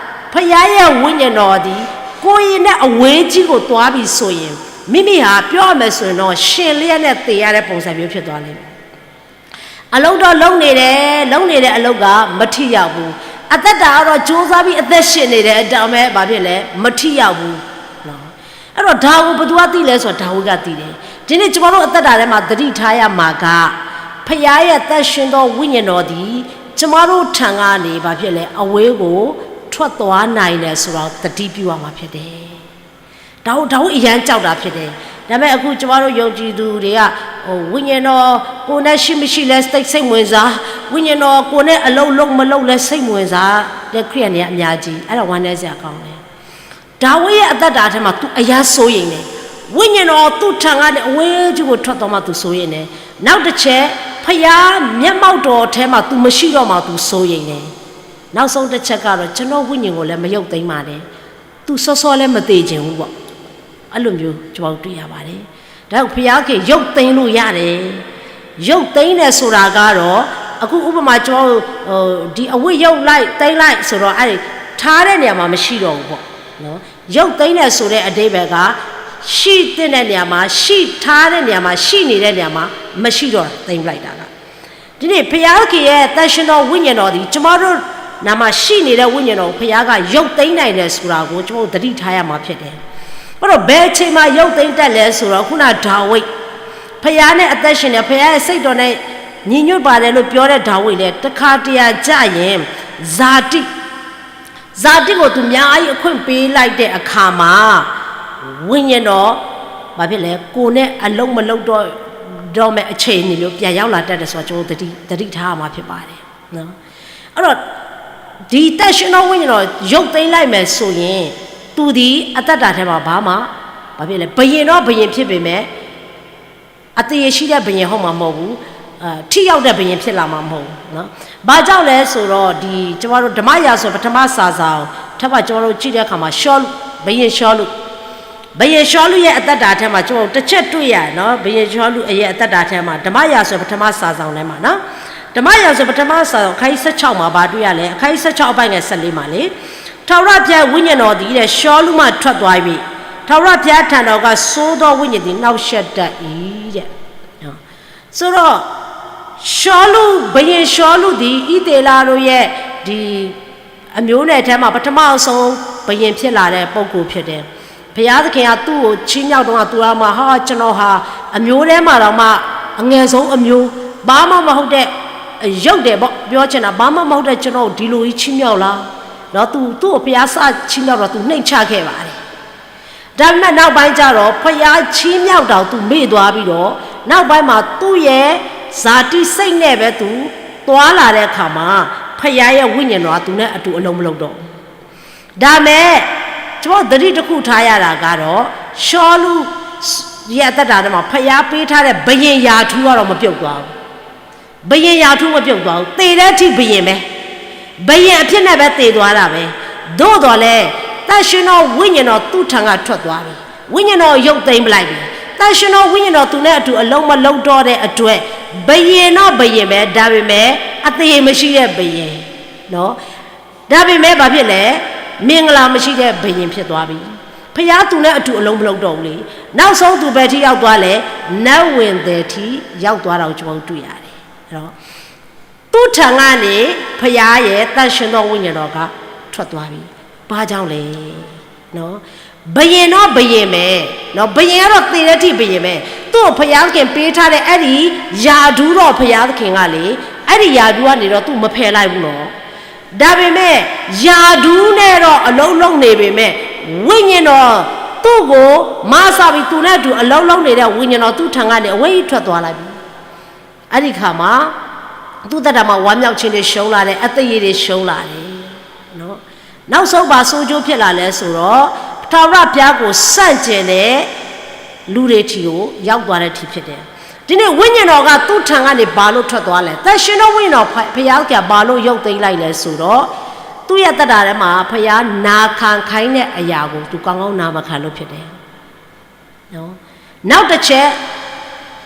ဘုရားရဲ့ဝိညာဉ်တော်သည် ကိုယ်နဲ့အဝေးကြီးကိုသွားပြီဆိုရင် မိမိဟာ ပြောရမယ်ဆိုရင်တော့ ရှင်လျက်နဲ့သေရတဲ့ပုံစံမျိုးဖြစ်သွားလိမ့်မယ်. အလုပ်တော့လုပ်နေတယ်, လုပ်နေတဲ့အလုပ်ကမထိရောက်ဘူး. အသက်တာကတော့ကြိုးစားပြီးအသက်ရှင်နေတယ်, ဒါပေမဲ့ဘာဖြစ်လဲ, မထိရောက်ဘူးနော်. အဲ့တော့ဒါကိုဘယ်သူကသိလဲဆိုတော့ ဒါဝိဒ်ကသိတယ်. ဒီနေ့ကျွန်တော်တို့အသက်တာထဲမှာသတိထားရမှာက ဘုရားရဲ့သန့်ရှင်းသောဝိညာဉ်တော်သည် ကျွန်တော်တို့ထံကနေ ဘာဖြစ်လဲ, အဝေးကိုထွက်သွားနိုင်တယ်ဆိုတာကိုသတိပြုရမှာဖြစ်တယ်. ဒါဝိဒ် ဒါဝိဒ်အရမ်းကြောက်တာဖြစ်တယ်. ဒါပေမဲ့အခုကျွန်တော်တို့ယုံကြည်သူတွေက ဟို ဝိညာဉ်တော်ကိုယ်နဲ့ရှိမရှိလဲစိတ်စိတ်ဝင်စား, ဝိညာဉ်တော်ကိုယ်နဲ့အလုပ်လုပ်မလုပ်လဲစိတ်ဝင်စားတဲ့ခရစ်ယာန်တွေကအများကြီး, အဲ့ဒါဝမ်းနည်းစရာကောင်းတယ်. ဒါဝိဒ်ရဲ့အသက်တာထဲမှာ သူအရမ်းစိုးရိမ်တယ်. ဝိညာဉ်တော်သူ့ထံကနေအဝေးကြီးကိုထွက်သွားမှသူစိုးရိမ်တယ်. နောက်တစ်ချက်, ဘုရားမျက်မှောက်တော်ထဲမှာ သူမရှိတော့မှသူစိုးရိမ်တယ်. နောက်ဆုံးတစ်ချက်ကတော့ ကျွန်တော်ဝိညာဉ်ကိုလည်းမရုပ်သိမ်းပါနဲ့. သူစောစောလည်းမသေချင်ဘူးပေါ့. အဲ့လိုမျိုးကျွန်တော်တို့တွေ့ရပါတယ်. ဒါကြောင့်ဘုရားခင်ရုပ်သိမ်းလို့ရတယ်. ရုပ်သိမ်းတယ်ဆိုတာကတော့ အခုဥပမာကျွန်တော်တို့ ဟို ဒီအဝတ်ရုပ်လိုက်သိမ်းလိုက်ဆိုတော့ အဲ့ဒီထားတဲ့နေရာမှာမရှိတော့ဘူးပေါ့နော်. ရုပ်သိမ်းတယ်ဆိုတဲ့အဓိပ္ပာယ်က ရှိသင့်တဲ့နေရာမှာ ရှိထားတဲ့နေရာမှာ ရှိနေတဲ့နေရာမှာ မရှိတော့တာ သိမ်းလိုက်တာက ဒီနေ့ဘုရားခင်ရဲ့သန့်ရှင်းသောဝိညာဉ်တော်သည် ကျွန်တော်တို့နာမှာရှိနေတဲ့ဝိညာဉ်တော်ကိုဘုရားကရုပ်သိမ်းနိုင်တယ်ဆိုတာကိုကျွန်တော်တို့သတိထားရမှာဖြစ်တယ်. အဲ့တော့ဘယ်အချိန်မှာရုပ်သိမ်းတတ်လဲဆိုတော့ ခုနဒါဝိဒ် ဘုရားနဲ့အသက်ရှင်တယ်, ဘုရားရဲ့စိတ်တော်နဲ့ညီညွတ်ပါတယ်လို့ပြောတဲ့ဒါဝိဒ်လည်း တခါတရံမှာ ဇာတိ ဇာတိကိုသူများကြီးအခွင့်ပေးလိုက်တဲ့အခါမှာ ဝိညာဉ်တော် ဘာဖြစ်လဲ, ကိုယ်နဲ့အလုပ်မလုပ်တော့ တော့မဲ့အခြေအနေမျိုးပြန်ရောက်လာတတ်တယ်ဆိုတာကျွန်တော်တို့သတိ သတိထားရမှာဖြစ်ပါတယ်နော်. အဲ့တော့ ဒီသန့်ရှင်းသောဝိညာဉ်တော်ရုပ်သိမ်းလိုက်မယ်ဆိုရင် သူသည်အသက်တာထဲမှာဘာမှ ဘာဖြစ်လဲ, ဘုရင်တော့ဘုရင်ဖြစ်ပေမဲ့ အသရေရှိတဲ့ဘုရင်ဟုတ်မှာမဟုတ်ဘူး, အဲ ထိရောက်တဲ့ဘုရင်ဖြစ်လာမှာမဟုတ်ဘူးနော်. ဘာကြောင့်လဲဆိုတော့ ဒီကျွန်တော်တို့ဓမ္မရာဇဝင်ပထမစာစောင်ထဲမှာကျွန်တော်တို့ကြည့်တဲ့အခါမှာ ရှောလု, ဘုရင်ရှောလု, ဘုရင်ရှောလုရဲ့အသက်တာထဲမှာကျွန်တော်တို့တစ်ချက်တွေ့ရတယ်နော်. ဘုရင်ရှောလုအရဲ့အသက်တာထဲမှာ ဓမ္မရာဇဝင်ပထမစာစောင်ထဲမှာနော်, ဓမ္မရာဇဝင်ပထမစာစောင်အခန်းကြီးဆယ့်ခြောက်မှာဘာတွေ့ရလဲ, အခန်းကြီးဆယ့်ခြောက်အပိုဒ်ငယ်ဆယ့်လေးမှာလေ, ထာဝရဘုရားဝိညာဉ်တော်သည်တဲ့ ရှောလုမှထွက်သွား၍ ထာဝရဘုရားထံတော်က ဆိုးသောဝိညာဉ်သည် နှောင့်ယှက်တတ်၏တဲ့. ဆိုတော့ ရှောလု, ဘုရင်ရှောလုသည် ဣသရေလတို့ရဲ့ ဒီ အမျိုးနွယ်ထဲမှာ ပထမဆုံး ဘုရင်ဖြစ်လာတဲ့ပုဂ္ဂိုလ်ဖြစ်တယ်. ဘုရားသခင်က သူ့ကိုချီးမြှောက်တုန်းက သူကမှ ဟာ ကျွန်တော်ဟာ အမျိုးထဲမှာတောင်မှ အငယ်ဆုံးအမျိုး, ဘာမှမဟုတ်တဲ့ ရုပ်တယ်ပေါ့, ပြောချင်တာ ဘာမှမဟုတ်တဲ့ ကျွန်တော်ကို ဒီလိုကြီးချီးမြှောက်လား. နော်, သူ, သူ့ကို ဘုရားစချီးမြှောက်တော့ သူနှိမ့်ချခဲ့ပါတယ်. ဒါပေမဲ့ နောက်ပိုင်းကျတော့ ဘုရားချီးမြှောက်တာကို သူမေ့သွားပြီးတော့ နောက်ပိုင်းမှာ သူ့ရဲ့ဇာတိစိတ်နဲ့ပဲ သူသွားလာတဲ့အခါမှာ ဘုရားရဲ့ဝိညာဉ်တော်က သူနဲ့အတူအလုပ်မလုပ်တော့ဘူး. ဒါပေမဲ့ ကျွန်တော်တို့သတိတစ်ခုထားရတာကတော့ ရှောလုရဲ့အသက်တာထဲမှာ ဘုရားပေးထားတဲ့ဘုရင်ရာထူးကတော့မပြုတ်သွားဘူး။ ဘုရင်ရာထူးမပြုတ်သွားဘူး။ သေတဲ့အထိဘုရင်ပဲ။ ဘုရင်အဖြစ်နဲ့ပဲသေသွားတာပဲ။ သို့သော်လည်း သန့်ရှင်းသောဝိညာဉ်တော်သူ့ထံကထွက်သွားပြီ။ ဝိညာဉ်တော်ရုပ်သိမ်းပလိုက်ပြီ။ သန့်ရှင်းသောဝိညာဉ်တော်သူနဲ့အတူအလုပ်မလုပ်တော့တဲ့အတွက် ဘုရင်တော့ဘုရင်ပဲ။ ဒါပေမဲ့ အသရေမရှိတဲ့ဘုရင်နော်။ ဒါပေမဲ့ဘာဖြစ်လဲ။ မင်္ဂလာမရှိတဲ့ဘုရင်ဖြစ်သွားပြီ။ ဘုရားသူနဲ့အတူအလုပ်မလုပ်တော့ဘူးလေ။ နောက်ဆုံးသူဘယ်ထိရောက်သွားလဲ။ နတ်ဝင်သည်ထိရောက်သွားတာကိုကျွန်တော်တို့တွေ့ရတယ်နော်။ သူ့ထံကနေဘုရားရဲ့သန့်ရှင်းသောဝိညာဉ်တော်ကထွက်သွားပြီ။ ဘာကြောင့်လဲနော်။ ဘုရင်တော့ဘုရင်ပဲနော်။ ဘုရင်ကတော့သေတဲ့အထိဘုရင်ပဲ။ သူ့ကိုဘုရားသခင်ပေးထားတဲ့အဲ့ဒီရာထူးတော့ဘုရားသခင်ကလေအဲ့ဒီရာထူးကနေတော့သူ့မဖယ်လိုက်ဘူးနော်။ ဒါပေမဲ့ ရာထူးနဲ့တော့အလုပ်လုပ်နေပေမဲ့ ဝိညာဉ်တော်သူ့ကိုမစပြီးသူနဲ့အတူအလုပ်လုပ်နေတဲ့ဝိညာဉ်တော်သူ့ထံကနေအဝဲထွက်သွားလိုက်ပြီ။ အဲ့ဒီခါမှာ သူ့သက်တာမှာဝမ်းမြောက်ခြင်းတွေရှုံးလာတယ်။ အသရေတွေရှုံးလာတယ်နော်။ နောက်ဆုံးဘာဆိုးကျိုးဖြစ်လာလဲဆိုတော့ ထာဝရဘုရားကိုဆန့်ကျင်တဲ့လူတွေထံကိုရောက်သွားတဲ့ထံဖြစ်တယ်။ ဒီနေ့ဝိညာဉ်တော်ကသူ့ထံကနေဘာလို့ထွက်သွားလဲ။ သန့်ရှင်းသောဝိညာဉ်တော်ဘုရားကဘာလို့ရုပ်သိမ်းလိုက်လဲဆိုတော့ သူ့ရဲ့သက်တာထဲမှာဘုရားနာခံခိုင်းတဲ့အရာကိုသူကောင်းကောင်းနာမခံလို့ဖြစ်တယ်။ နော်။ နောက်တစ်ချက်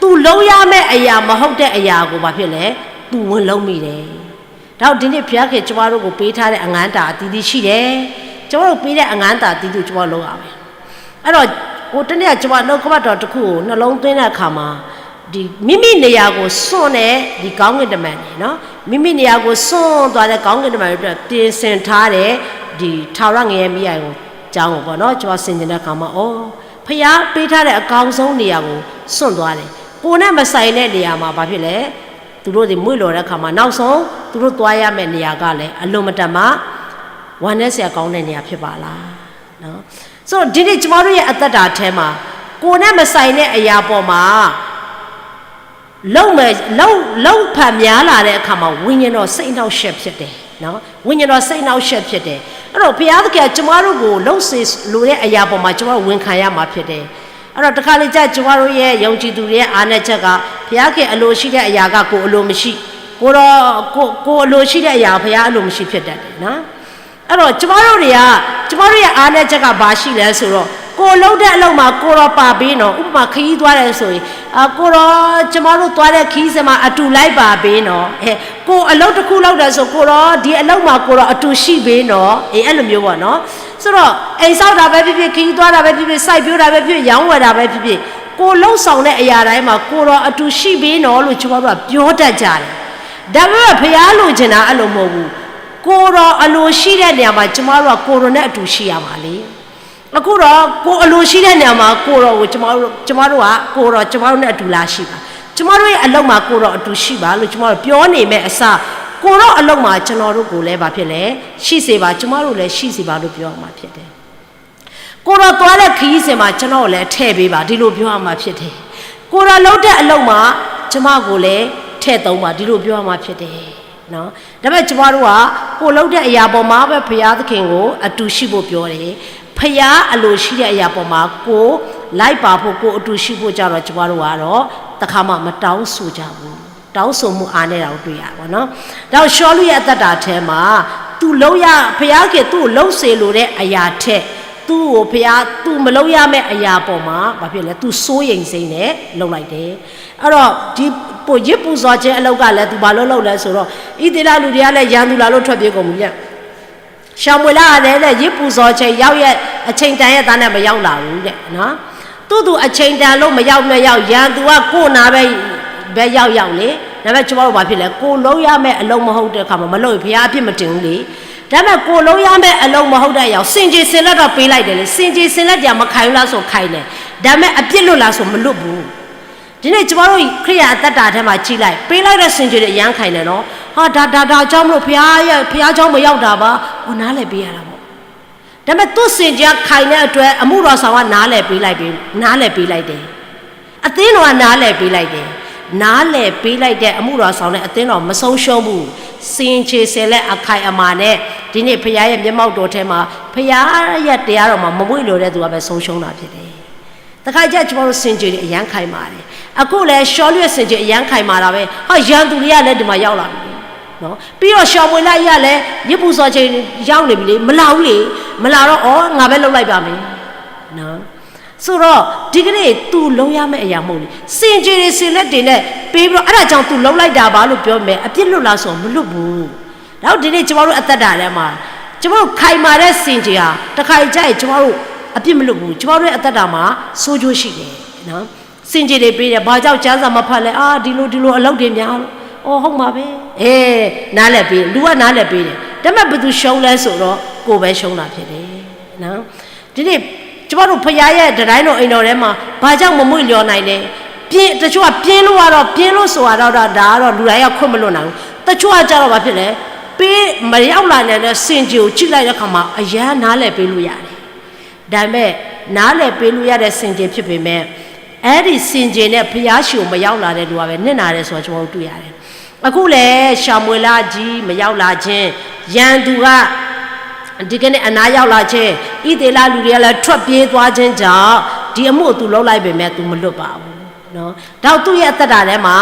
သူလုပ်ရမယ့်အရာမဟုတ်တဲ့အရာကိုဘာဖြစ်လဲ။ သူဝင်လုပ်မိတယ်။ ဒါကြောင့်ဒီနေ့ဘုရားခင်ကျမတို့ကိုပေးထားတဲ့အငန်းတာအသီးသီးရှိတယ်။ ကျမတို့ပေးတဲ့အငန်းတာအသီးသီးကိုကျမတို့လုပ်ရမယ်။ အဲ့တော့ဟိုတနေ့ကကျမနှုတ်ကပတ်တော်တစ်ခုကိုနှလုံးသွင်းတဲ့အခါမှာဒီမိမိနေရာကိုစွန့်တဲ့ဒီကောင်းကင်တမန်တွေနော်မိမိနေရာကိုစွန့်သွားတဲ့ကောင်းကင်တမန်တွေအတွက်ပြင်ဆင်ထားတဲ့ဒီထာဝရငရဲမီးရန်ကိုကြောင်းကိုပေါ့နော်ကျမဆင်ခြင်တဲ့အခါမှာအော် ဖျားပေးထားတဲ့အကောင်းဆုံးနေရာကိုစွန့်သွားတယ်။ ကိုယ်နဲ့မဆိုင်တဲ့နေရာမှာဘာဖြစ်လဲ။ သူတို့တွေမွေ့လျော်တဲ့အခါမှာနောက်ဆုံးသူတို့သွားရမယ့်နေရာကလည်းအလွန်မတန်မှဝမ်းနည်းစရာကောင်းတဲ့နေရာဖြစ်ပါလားနော်။ ဆိုတော့ဒီနေ့ကျမတို့ရဲ့အသက်တာထဲမှာကိုယ်နဲ့မဆိုင်တဲ့အရာပေါ်မှာ လုပ်မယ်လုပ်လုပ်ဖန်များလာတဲ့အခါမှာဝိညာဉ်တော်စိတ်အနှောက်အယှက်ဖြစ်တယ်နော်ဝိညာဉ်တော်စိတ်အနှောက်အယှက်ဖြစ်တယ်အဲ့တော့ဘုရားသခင်ကကျမတို့ကိုလုပ်စေလိုတဲ့အရာပေါ်မှာကျမတို့ဝန်ခံရမှာဖြစ်တယ်အဲ့တော့တခါလေကျကျမတို့ရဲ့ယုံကြည်သူတွေရဲ့အားနည်းချက်ကဘုရားခင်အလိုရှိတဲ့အရာကကိုယ်အလိုမရှိကိုယ်တော်ကိုကိုယ်အလိုရှိတဲ့အရာဘုရားအလိုမရှိဖြစ်တတ်တယ်နော် အဲ့တော့ကျမတို့တွေကကျမတို့ရဲ့အားနည်းချက်ကဘာရှိလဲဆိုတော့ကိုယ်လုပ်တဲ့အလုပ်မှာကိုယ်တော်ပါပေးနော်ဥပမာခရီးသွားတယ်ဆိုရင်အာကိုယ်တော်ကျမတို့သွားတဲ့ခရီးစင်မှာအတူလိုက်ပါပေးနော်အဲကိုယ်အလုပ်တစ်ခုလုပ်တယ်ဆိုကိုယ်တော်ဒီအလုပ်မှာကိုယ်တော်အတူရှိပေးနော်အဲအဲ့လိုမျိုးပေါ့နော်ဆိုတော့အိမ်ဆောက်တာပဲဖြစ်ဖြစ်ခရီးသွားတာပဲဖြစ်ဖြစ်စိုက်ပျိုးတာပဲဖြစ်ဖြစ်ရောင်းဝယ်တာပဲဖြစ်ဖြစ်ကိုယ်လုပ်ဆောင်တဲ့အရာတိုင်းမှာကိုယ်တော်အတူရှိပေးနော်လို့ကျမတို့ကပြောတတ်ကြတယ်ဒါပေမဲ့ဘုရားလိုချင်တာအဲ့လိုမဟုတ်ဘူးကိုယ်တော်အလိုရှိတဲ့နေရာမှာကျမတို့ကကိုယ်တော်နဲ့အတူရှိရမှာလေအခုတော့ကိုယ်အလိုရှိတဲ့နေရာမှာကိုယ်တော်ကိုကျမတို့ကျမတို့ကကိုယ်တော်ကျမတို့နဲ့အတူလာရှိပါကျမတို့ရဲ့အလုပ်မှာကိုယ်တော်အတူရှိပါလို့ကျမတို့ပြောနေမဲ့အစားကိုယ်တော်အလုပ်မှာကျွန်တော်တို့ကိုလည်းဘာဖြစ်လဲရှိစေပါကျမတို့လည်းရှိစေပါလို့ပြောရမှာဖြစ်တယ်ကိုယ်တော်သွားတဲ့ခရီးစင်မှာကျွန်တော်ကိုလည်းထည့်ပေးပါဒီလိုပြောရမှာဖြစ်တယ်ကိုယ်တော်လုပ်တဲ့အလုပ်မှာကျမကိုလည်းထည့်သုံးပါဒီလိုပြောရမှာဖြစ်တယ်နော်ဒါပေမဲ့ကျမတို့ကကိုယ်လုပ်တဲ့အရာပေါ်မှာပဲဘုရားသခင်ကိုအတူရှိဖို့ပြောတယ်ဖျားအလိုရှိတဲ့အရာပေါ်မှာကိုယ်လိုက်ပါဖို့ကိုယ်အတူရှိဖို့ကြတော့ကျမတို့ကတော့တခါမှမတောင်းဆိုကြဘူးတောင်းဆိုမှုအားနည်းတာကိုတွေ့ရတယ်ပေါ့နော်ဒါကြောင့်ရှောလုရဲ့အသက်တာထဲမှာသူလုပ်ရဘုရားခင်သူ့ကိုလုပ်စေလိုတဲ့အရာထက်သူ့ကိုဘုရားသူမလုပ်ရမယ့်အရာပေါ်မှာဘာဖြစ်လဲသူစိုးရိမ်စိတ်နဲ့လုပ်လိုက်တယ်အဲ့တော့ဒီပို့ရစ်ပူဇော်ခြင်းအလုပ်ကလည်းသူဘာလို့လုပ်လဲဆိုတော့ဣသရေလလူတွေကလည်းရန်သူလာလို့ထွက်ပြေးကုန်ပြီရှောင်မွေလကလည်းတဲ့ရစ်ပူဇော်ချိန်ရောက်ရဲ့အချိန်တန်ရဲ့သားနဲ့မရောက်လာဘူးတဲ့နော်သူ့သူအချိန်တန်လို့မရောက်မရောက်ရန်သူကကိုနာပဲပဲရောက်ရောက်လေဒါပေမဲ့ကျွန်တော်တို့ဘာဖြစ်လဲကိုလုံးရမယ့်အလုံးမဟုတ်တဲ့အခါမှာမလုပ်ရင်ဘုရားအပြစ်မတင်ဘူးလေဒါပေမဲ့ကိုလုံးရမယ့်အလုံးမဟုတ်တဲ့အရာကိုစင်ကြယ်စင်လက်တော့ပေးလိုက်တယ်လေစင်ကြယ်စင်လက်တရားမခိုင်ဘူးလားဆိုခိုင်တယ်ဒါပေမဲ့အပြစ်လွတ်လားဆိုမလွတ်ဘူးဒီနေ့ကျမတို့ခရိယန်အသက်တာထဲမှာကြည့်လိုက်ပေးလိုက်တဲ့စင်ကြယ်တွေအရမ်းခိုင်တယ်နော်ဟာဒါဒါဒါအကြောင်းမလို့ဘုရားရဲ့ဘုရားကျောင်းမရောက်တာပါဟောနားလည်ပေးရတာပေါ့ဒါပေမဲ့သူ့စင်ကြယ်ခိုင်တဲ့အတွက်အမှုတော်ဆောင်ကနားလည်ပေးလိုက်ပေးနားလည်ပေးလိုက်တယ်အသင်းတော်ကနားလည်ပေးလိုက်တယ်နားလည်ပေးလိုက်တဲ့အမှုတော်ဆောင်နဲ့အသင်းတော်မဆုံးရှုံးဘူးစင်ချေဆယ်လက်အခိုင်အမာနဲ့ဒီနေ့ဘုရားရဲ့မျက်မှောက်တော်ထဲမှာ ဘုရားရဲ့တရားတော်မှာ မမွေ့လျော်တဲ့သူကပဲ ဆုံးရှုံးတာဖြစ်တယ်။ တခါကျကျွန်တော်တို့ စင်ကြယ်တွေ အရမ်းခိုင်မာတယ်။ အခုလည်း ရှောလုရဲ့ စင်ကြယ် အရမ်းခိုင်မာတာပဲ။ ဟာ ရန်သူတွေကလည်း ဒီမှာရောက်လာပြီနော်။ ပြီးတော့ ရှောမွေလကြီးကလည်း ယပူဇော်ချိန်ရောက်နေပြီလေ။ မလာဘူးလေ။ မလာတော့ အော် ငါပဲလုပ်လိုက်ပါမယ်နော်။ ဆိုတော့ ဒီကနေ့ သူလုပ်ရမယ့်အရာမဟုတ်လေ။ စင်ကြယ်တွေ စင်လက်တွေနဲ့ ပေးပြီးတော့ အဲ့ဒါကြောင့် သူလုပ်လိုက်တာပါလို့ ပြောမယ်။ အပြစ်လွတ်လားဆိုတော့ မလွတ်ဘူး။ ဒါကြောင့် ဒီနေ့ ကျွန်တော်တို့ အသက်တာထဲမှာ ကျွန်တော်တို့ ခိုင်မာတဲ့ စင်ကြယ်ဟာ တခါကျရင် ကျွန်တော်တို့ အပြစ်မလွတ်ဘူး။ ကျွန်တော်တို့ရဲ့ အသက်တာမှာ ဆိုးကျိုးရှိတယ်နော်။ စင်ကြယ်တွေပေးတယ်။ ဘာကြောင့် ကျမ်းစာမဖတ်လဲ။ အာ ဒီလို ဒီလို အလုပ်တွေများလို့။ အော် ဟုတ်မှာပဲ။ အဲ နားလည်ပေး။ လူက နားလည်ပေးတယ်။ ဒါပေမဲ့ ဘယ်သူရှုံးလဲဆိုတော့ ကိုယ်ပဲရှုံးတာဖြစ်တယ်နော်။ ဒီနေ့ ကျွန်တော်တို့ ဘုရားရဲ့ တတိုင်းတော် အိမ်တော်ထဲမှာ ဘာကြောင့် မမွေ့လျော်နိုင်လဲ။ ပြင်း တချို့က ပြင်းလို့ကတော့ ပြင်းလို့ဆိုတာတော့ ဒါ ဒါကတော့ လူတိုင်းက ခွင့်မလွှတ်နိုင်ဘူး။ တချို့က ကြတော့ ဘာဖြစ်လဲ။ ပေး မရောက်လာနိုင်တဲ့ စင်ကြယ်ကို ကြည့်လိုက်တဲ့အခါမှာ အရမ်းနားလည်ပေးလို့ရတယ်။ ဒါပေမဲ့ နားလည်ပေးလို့ရတဲ့ စင်ကြယ်ဖြစ်ပေမဲ့ အဲ့ဒီ စင်ကြယ်နဲ့ ဘုရားရှေ့ကို မရောက်လာတဲ့ လူကပဲ နစ်နာတယ်ဆိုတာ ကျွန်တော်တို့ တွေ့ရတယ်။ အခုလည်း ရှမွေလကြီး မရောက်လာခြင်း၊ ရန်သူက ဒီကနေ့ အနားရောက်လာခြင်း၊ ဣသရေလလူတွေကလည်း ထွက်ပြေးသွားခြင်းကြောင့် ဒီအမှုကို သူလုပ်လိုက်ပေမဲ့ သူမလွတ်ပါဘူးနော်။ ဒါကြောင့် သူ့ရဲ့ အသက်တာထဲမှာ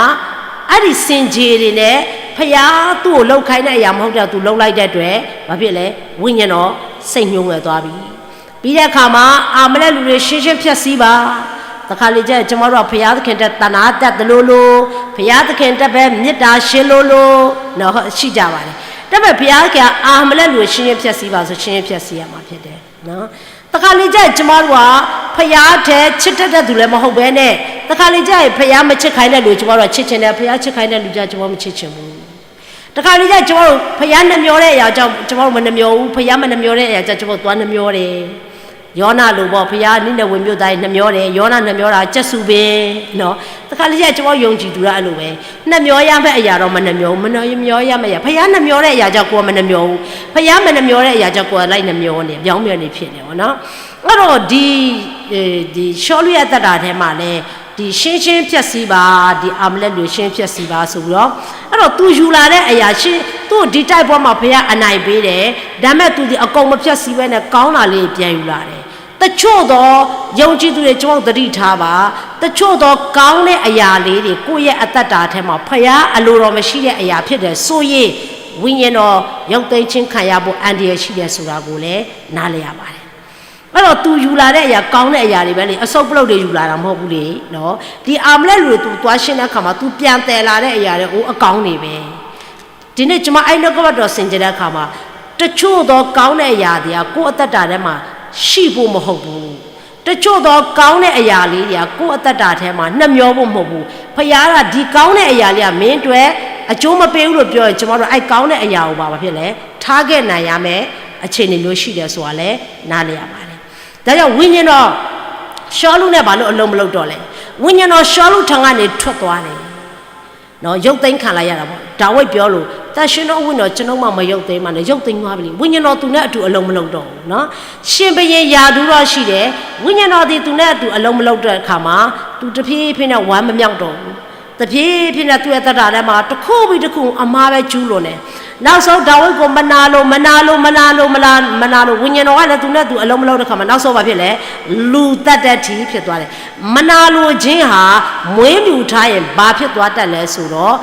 အဲ့ဒီ စင်ကြယ်တွေနဲ့ ဘုရားသူ့ကို လုပ်ခိုင်းတဲ့အရာ မဟုတ်တဲ့ သူလုပ်လိုက်တဲ့အတွက် ဘာဖြစ်လဲ။ ဝိညာဉ်တော် စိတ်ညစ်ငွယ်သွားပြီ။ ပြီးတဲ့အခါမှာ အာမလက်လူတွေ ရှင်းရှင်းဖျက်ဆီးပါ။ တခါလေကျရင် ကျွန်တော်တို့က ဘုရားသခင်အတွက် သနားတတ်သလိုလို၊ ဘုရားသခင်အတွက်ပဲ မေတ္တာရှင်းလိုလိုနော် ရှိကြပါတယ်။ ဒါပေမဲ့ ဘုရားသခင်က အာမလက်လူကို ရှင်းရှင်းဖျက်ဆီးပါဆို ရှင်းရှင်းဖျက်ဆီးရမှာဖြစ်တယ်နော်။ တခါလေကျရင် ကျွန်တော်တို့က ဘုရားထဲ ချစ်တတ်တဲ့သူလည်း မဟုတ်ဘဲနဲ့ တခါလေကျရင် ဘုရားမချစ်ခိုင်းတဲ့လူကို ကျွန်တော်တို့က ချစ်ချင်တယ်။ ဘုရားချစ်ခိုင်းတဲ့လူကျ ကျွန်တော်မချစ်ချင်ဘူး။ တခါလေကျ ကျွန်တော်တို့ ဘုရားနှမျောတဲ့အရာကြောင့် ကျွန်တော်တို့မနှမျောဘူး။ ဘုရားမနှမျောတဲ့အရာကြောင့် ကျွန်တော်တို့သွားနှမျောတယ်။ ယောနလိုပေါ့ ဘုရားနိနဝေမြို့သားတွေနှမျောတယ်။ ယောနနှမျောတာ ကြက်ဆူပင်နော်။ တခါလေကျ ကျွန်တော်ယုံကြည်သူကအဲ့လိုပဲ နှမျောရမယ့်အရာတော့ မနှမျောဘူး။ မနှမျောရမယ့်အရာ ဘုရားနှမျောတဲ့အရာကြောင့် ကိုယ်ကမနှမျောဘူး။ ဘုရားမနှမျောတဲ့အရာကြောင့် ကိုယ်ကလိုက်နှမျောနေ ပြောင်းပြန်နေဖြစ်နေပေါ့နော်။ အဲ့တော့ ဒီ ဒီရှောလုရဲ့အသက်တာထဲမှာလည်း ဒီရှင်းရှင်းဖျက်ဆီးပါ၊ ဒီအာမလက်လူရှင်းရှင်းဖျက်ဆီးပါဆိုပြီးတော့ အဲ့တော့ သူယူလာတဲ့အရာ ရှင်း သူ့ကို ဒီတိုက်ပွဲမှာ ဘုရားအနိုင်ပေးတယ်။ ဒါပေမဲ့ သူသည် အကုန်မဖျက်ဆီးဘဲနဲ့ ကောင်းတာလေးပြန်ယူလာတယ်။ တချို့သောယုံကြည်သူတွေ ကျွန်တော်သတိထားပါ။ တချို့သောကောင်းတဲ့အရာလေးတွေ ကိုယ့်ရဲ့အသက်တာထဲမှာ ဘုရားအလိုတော်မရှိတဲ့အရာဖြစ်တယ်ဆိုရင် ဝိညာဉ်တော်ရုပ်သိမ်းခြင်းခံရဖို့ အန္တရာယ်ရှိတယ်ဆိုတာကိုလည်း နားလည်ရပါတယ်။ အဲ့တော့ သူယူလာတဲ့အရာ ကောင်းတဲ့အရာတွေပဲလေ၊ အစုပ်ပလုတ်တွေယူလာတာ မဟုတ်ဘူးလေနော်။ ဒီအာမလက်လူတွေ သူသွားရှင်းတဲ့အခါမှာ သူပြန်သယ်လာတဲ့အရာတွေ အိုး အကောင်းတွေပဲ။ ဒီနေ့ ကျွန်မ အဲ့နှုတ်ကပတ်တော် ဆင်ခြင်တဲ့အခါမှာ တချို့သောကောင်းတဲ့အရာတွေက ကိုယ့်အသက်တာထဲမှာ ရှိဖို့မဟုတ်ဘူး။ တချို့သောကောင်းတဲ့အရာလေးတွေက ကိုယ့်အသက်တာထဲမှာ နှမျောဖို့မဟုတ်ဘူး။ ဘုရားက ဒီကောင်းတဲ့အရာလေးက မင်းအတွက်အကျိုးမပေးဘူးလို့ပြောရင် ကျွန်မတို့ အဲ့ကောင်းတဲ့အရာကိုပါ ဘာဖြစ်လဲ target နိုင်ရမယ့်အခြေအနေမျိုးရှိတယ်ဆိုတာလည်း နားလည်ရပါတယ်။ ဒါကြောင့် ဝိညာဉ်တော် ရှောလုနဲ့ ဘာလို့အလုပ်မလုပ်တော့လဲ။ ဝိညာဉ်တော် ရှောလုထံကနေ ထွက်သွားတယ်နော်။ ရုပ်သိမ်းခံလိုက်ရတာပေါ့။ ဒါဝိဒ်ပြောလို့ သန့်ရှင်းသောဝိညာဉ်တော် ကျွန်ုပ်မှ မရုပ်သိမ်းပါနဲ့။ ရုပ်သိမ်းသွားပြီလေ။ ဝိညာဉ်တော် သူနဲ့အတူ အလုပ်မလုပ်တော့ဘူးနော်။ ရှင်ဘုရင် ရာထူးတော့ရှိတယ်။ ဝိညာဉ်တော်သည် သူနဲ့အတူ အလုပ်မလုပ်တဲ့အခါမှာ သူတဖြည်းဖြည်းနဲ့ ဝမ်းမမြောက်တော့ဘူး။ တဖြည်းဖြည်းနဲ့ သူ့ရဲ့သက်တာထဲမှာ တစ်ခုပြီးတစ်ခု အမှားပဲကျူးလွန်တယ်။ နောက်ဆုံး ဒါဝိဒ်ကို မနာလို မနာလို မနာလို မနာ မနာလို ဝိညာဉ်တော်ကလည်း သူနဲ့သူ အလုပ်မလုပ်တဲ့အခါမှာ နောက်ဆုံး ဘာဖြစ်လဲ။ လူသတ်တဲ့အထိ ဖြစ်သွားတယ်။ မနာလိုခြင်းဟာ မွေးမြူထားရင် ဘာဖြစ်သွားတတ်လဲဆိုတော့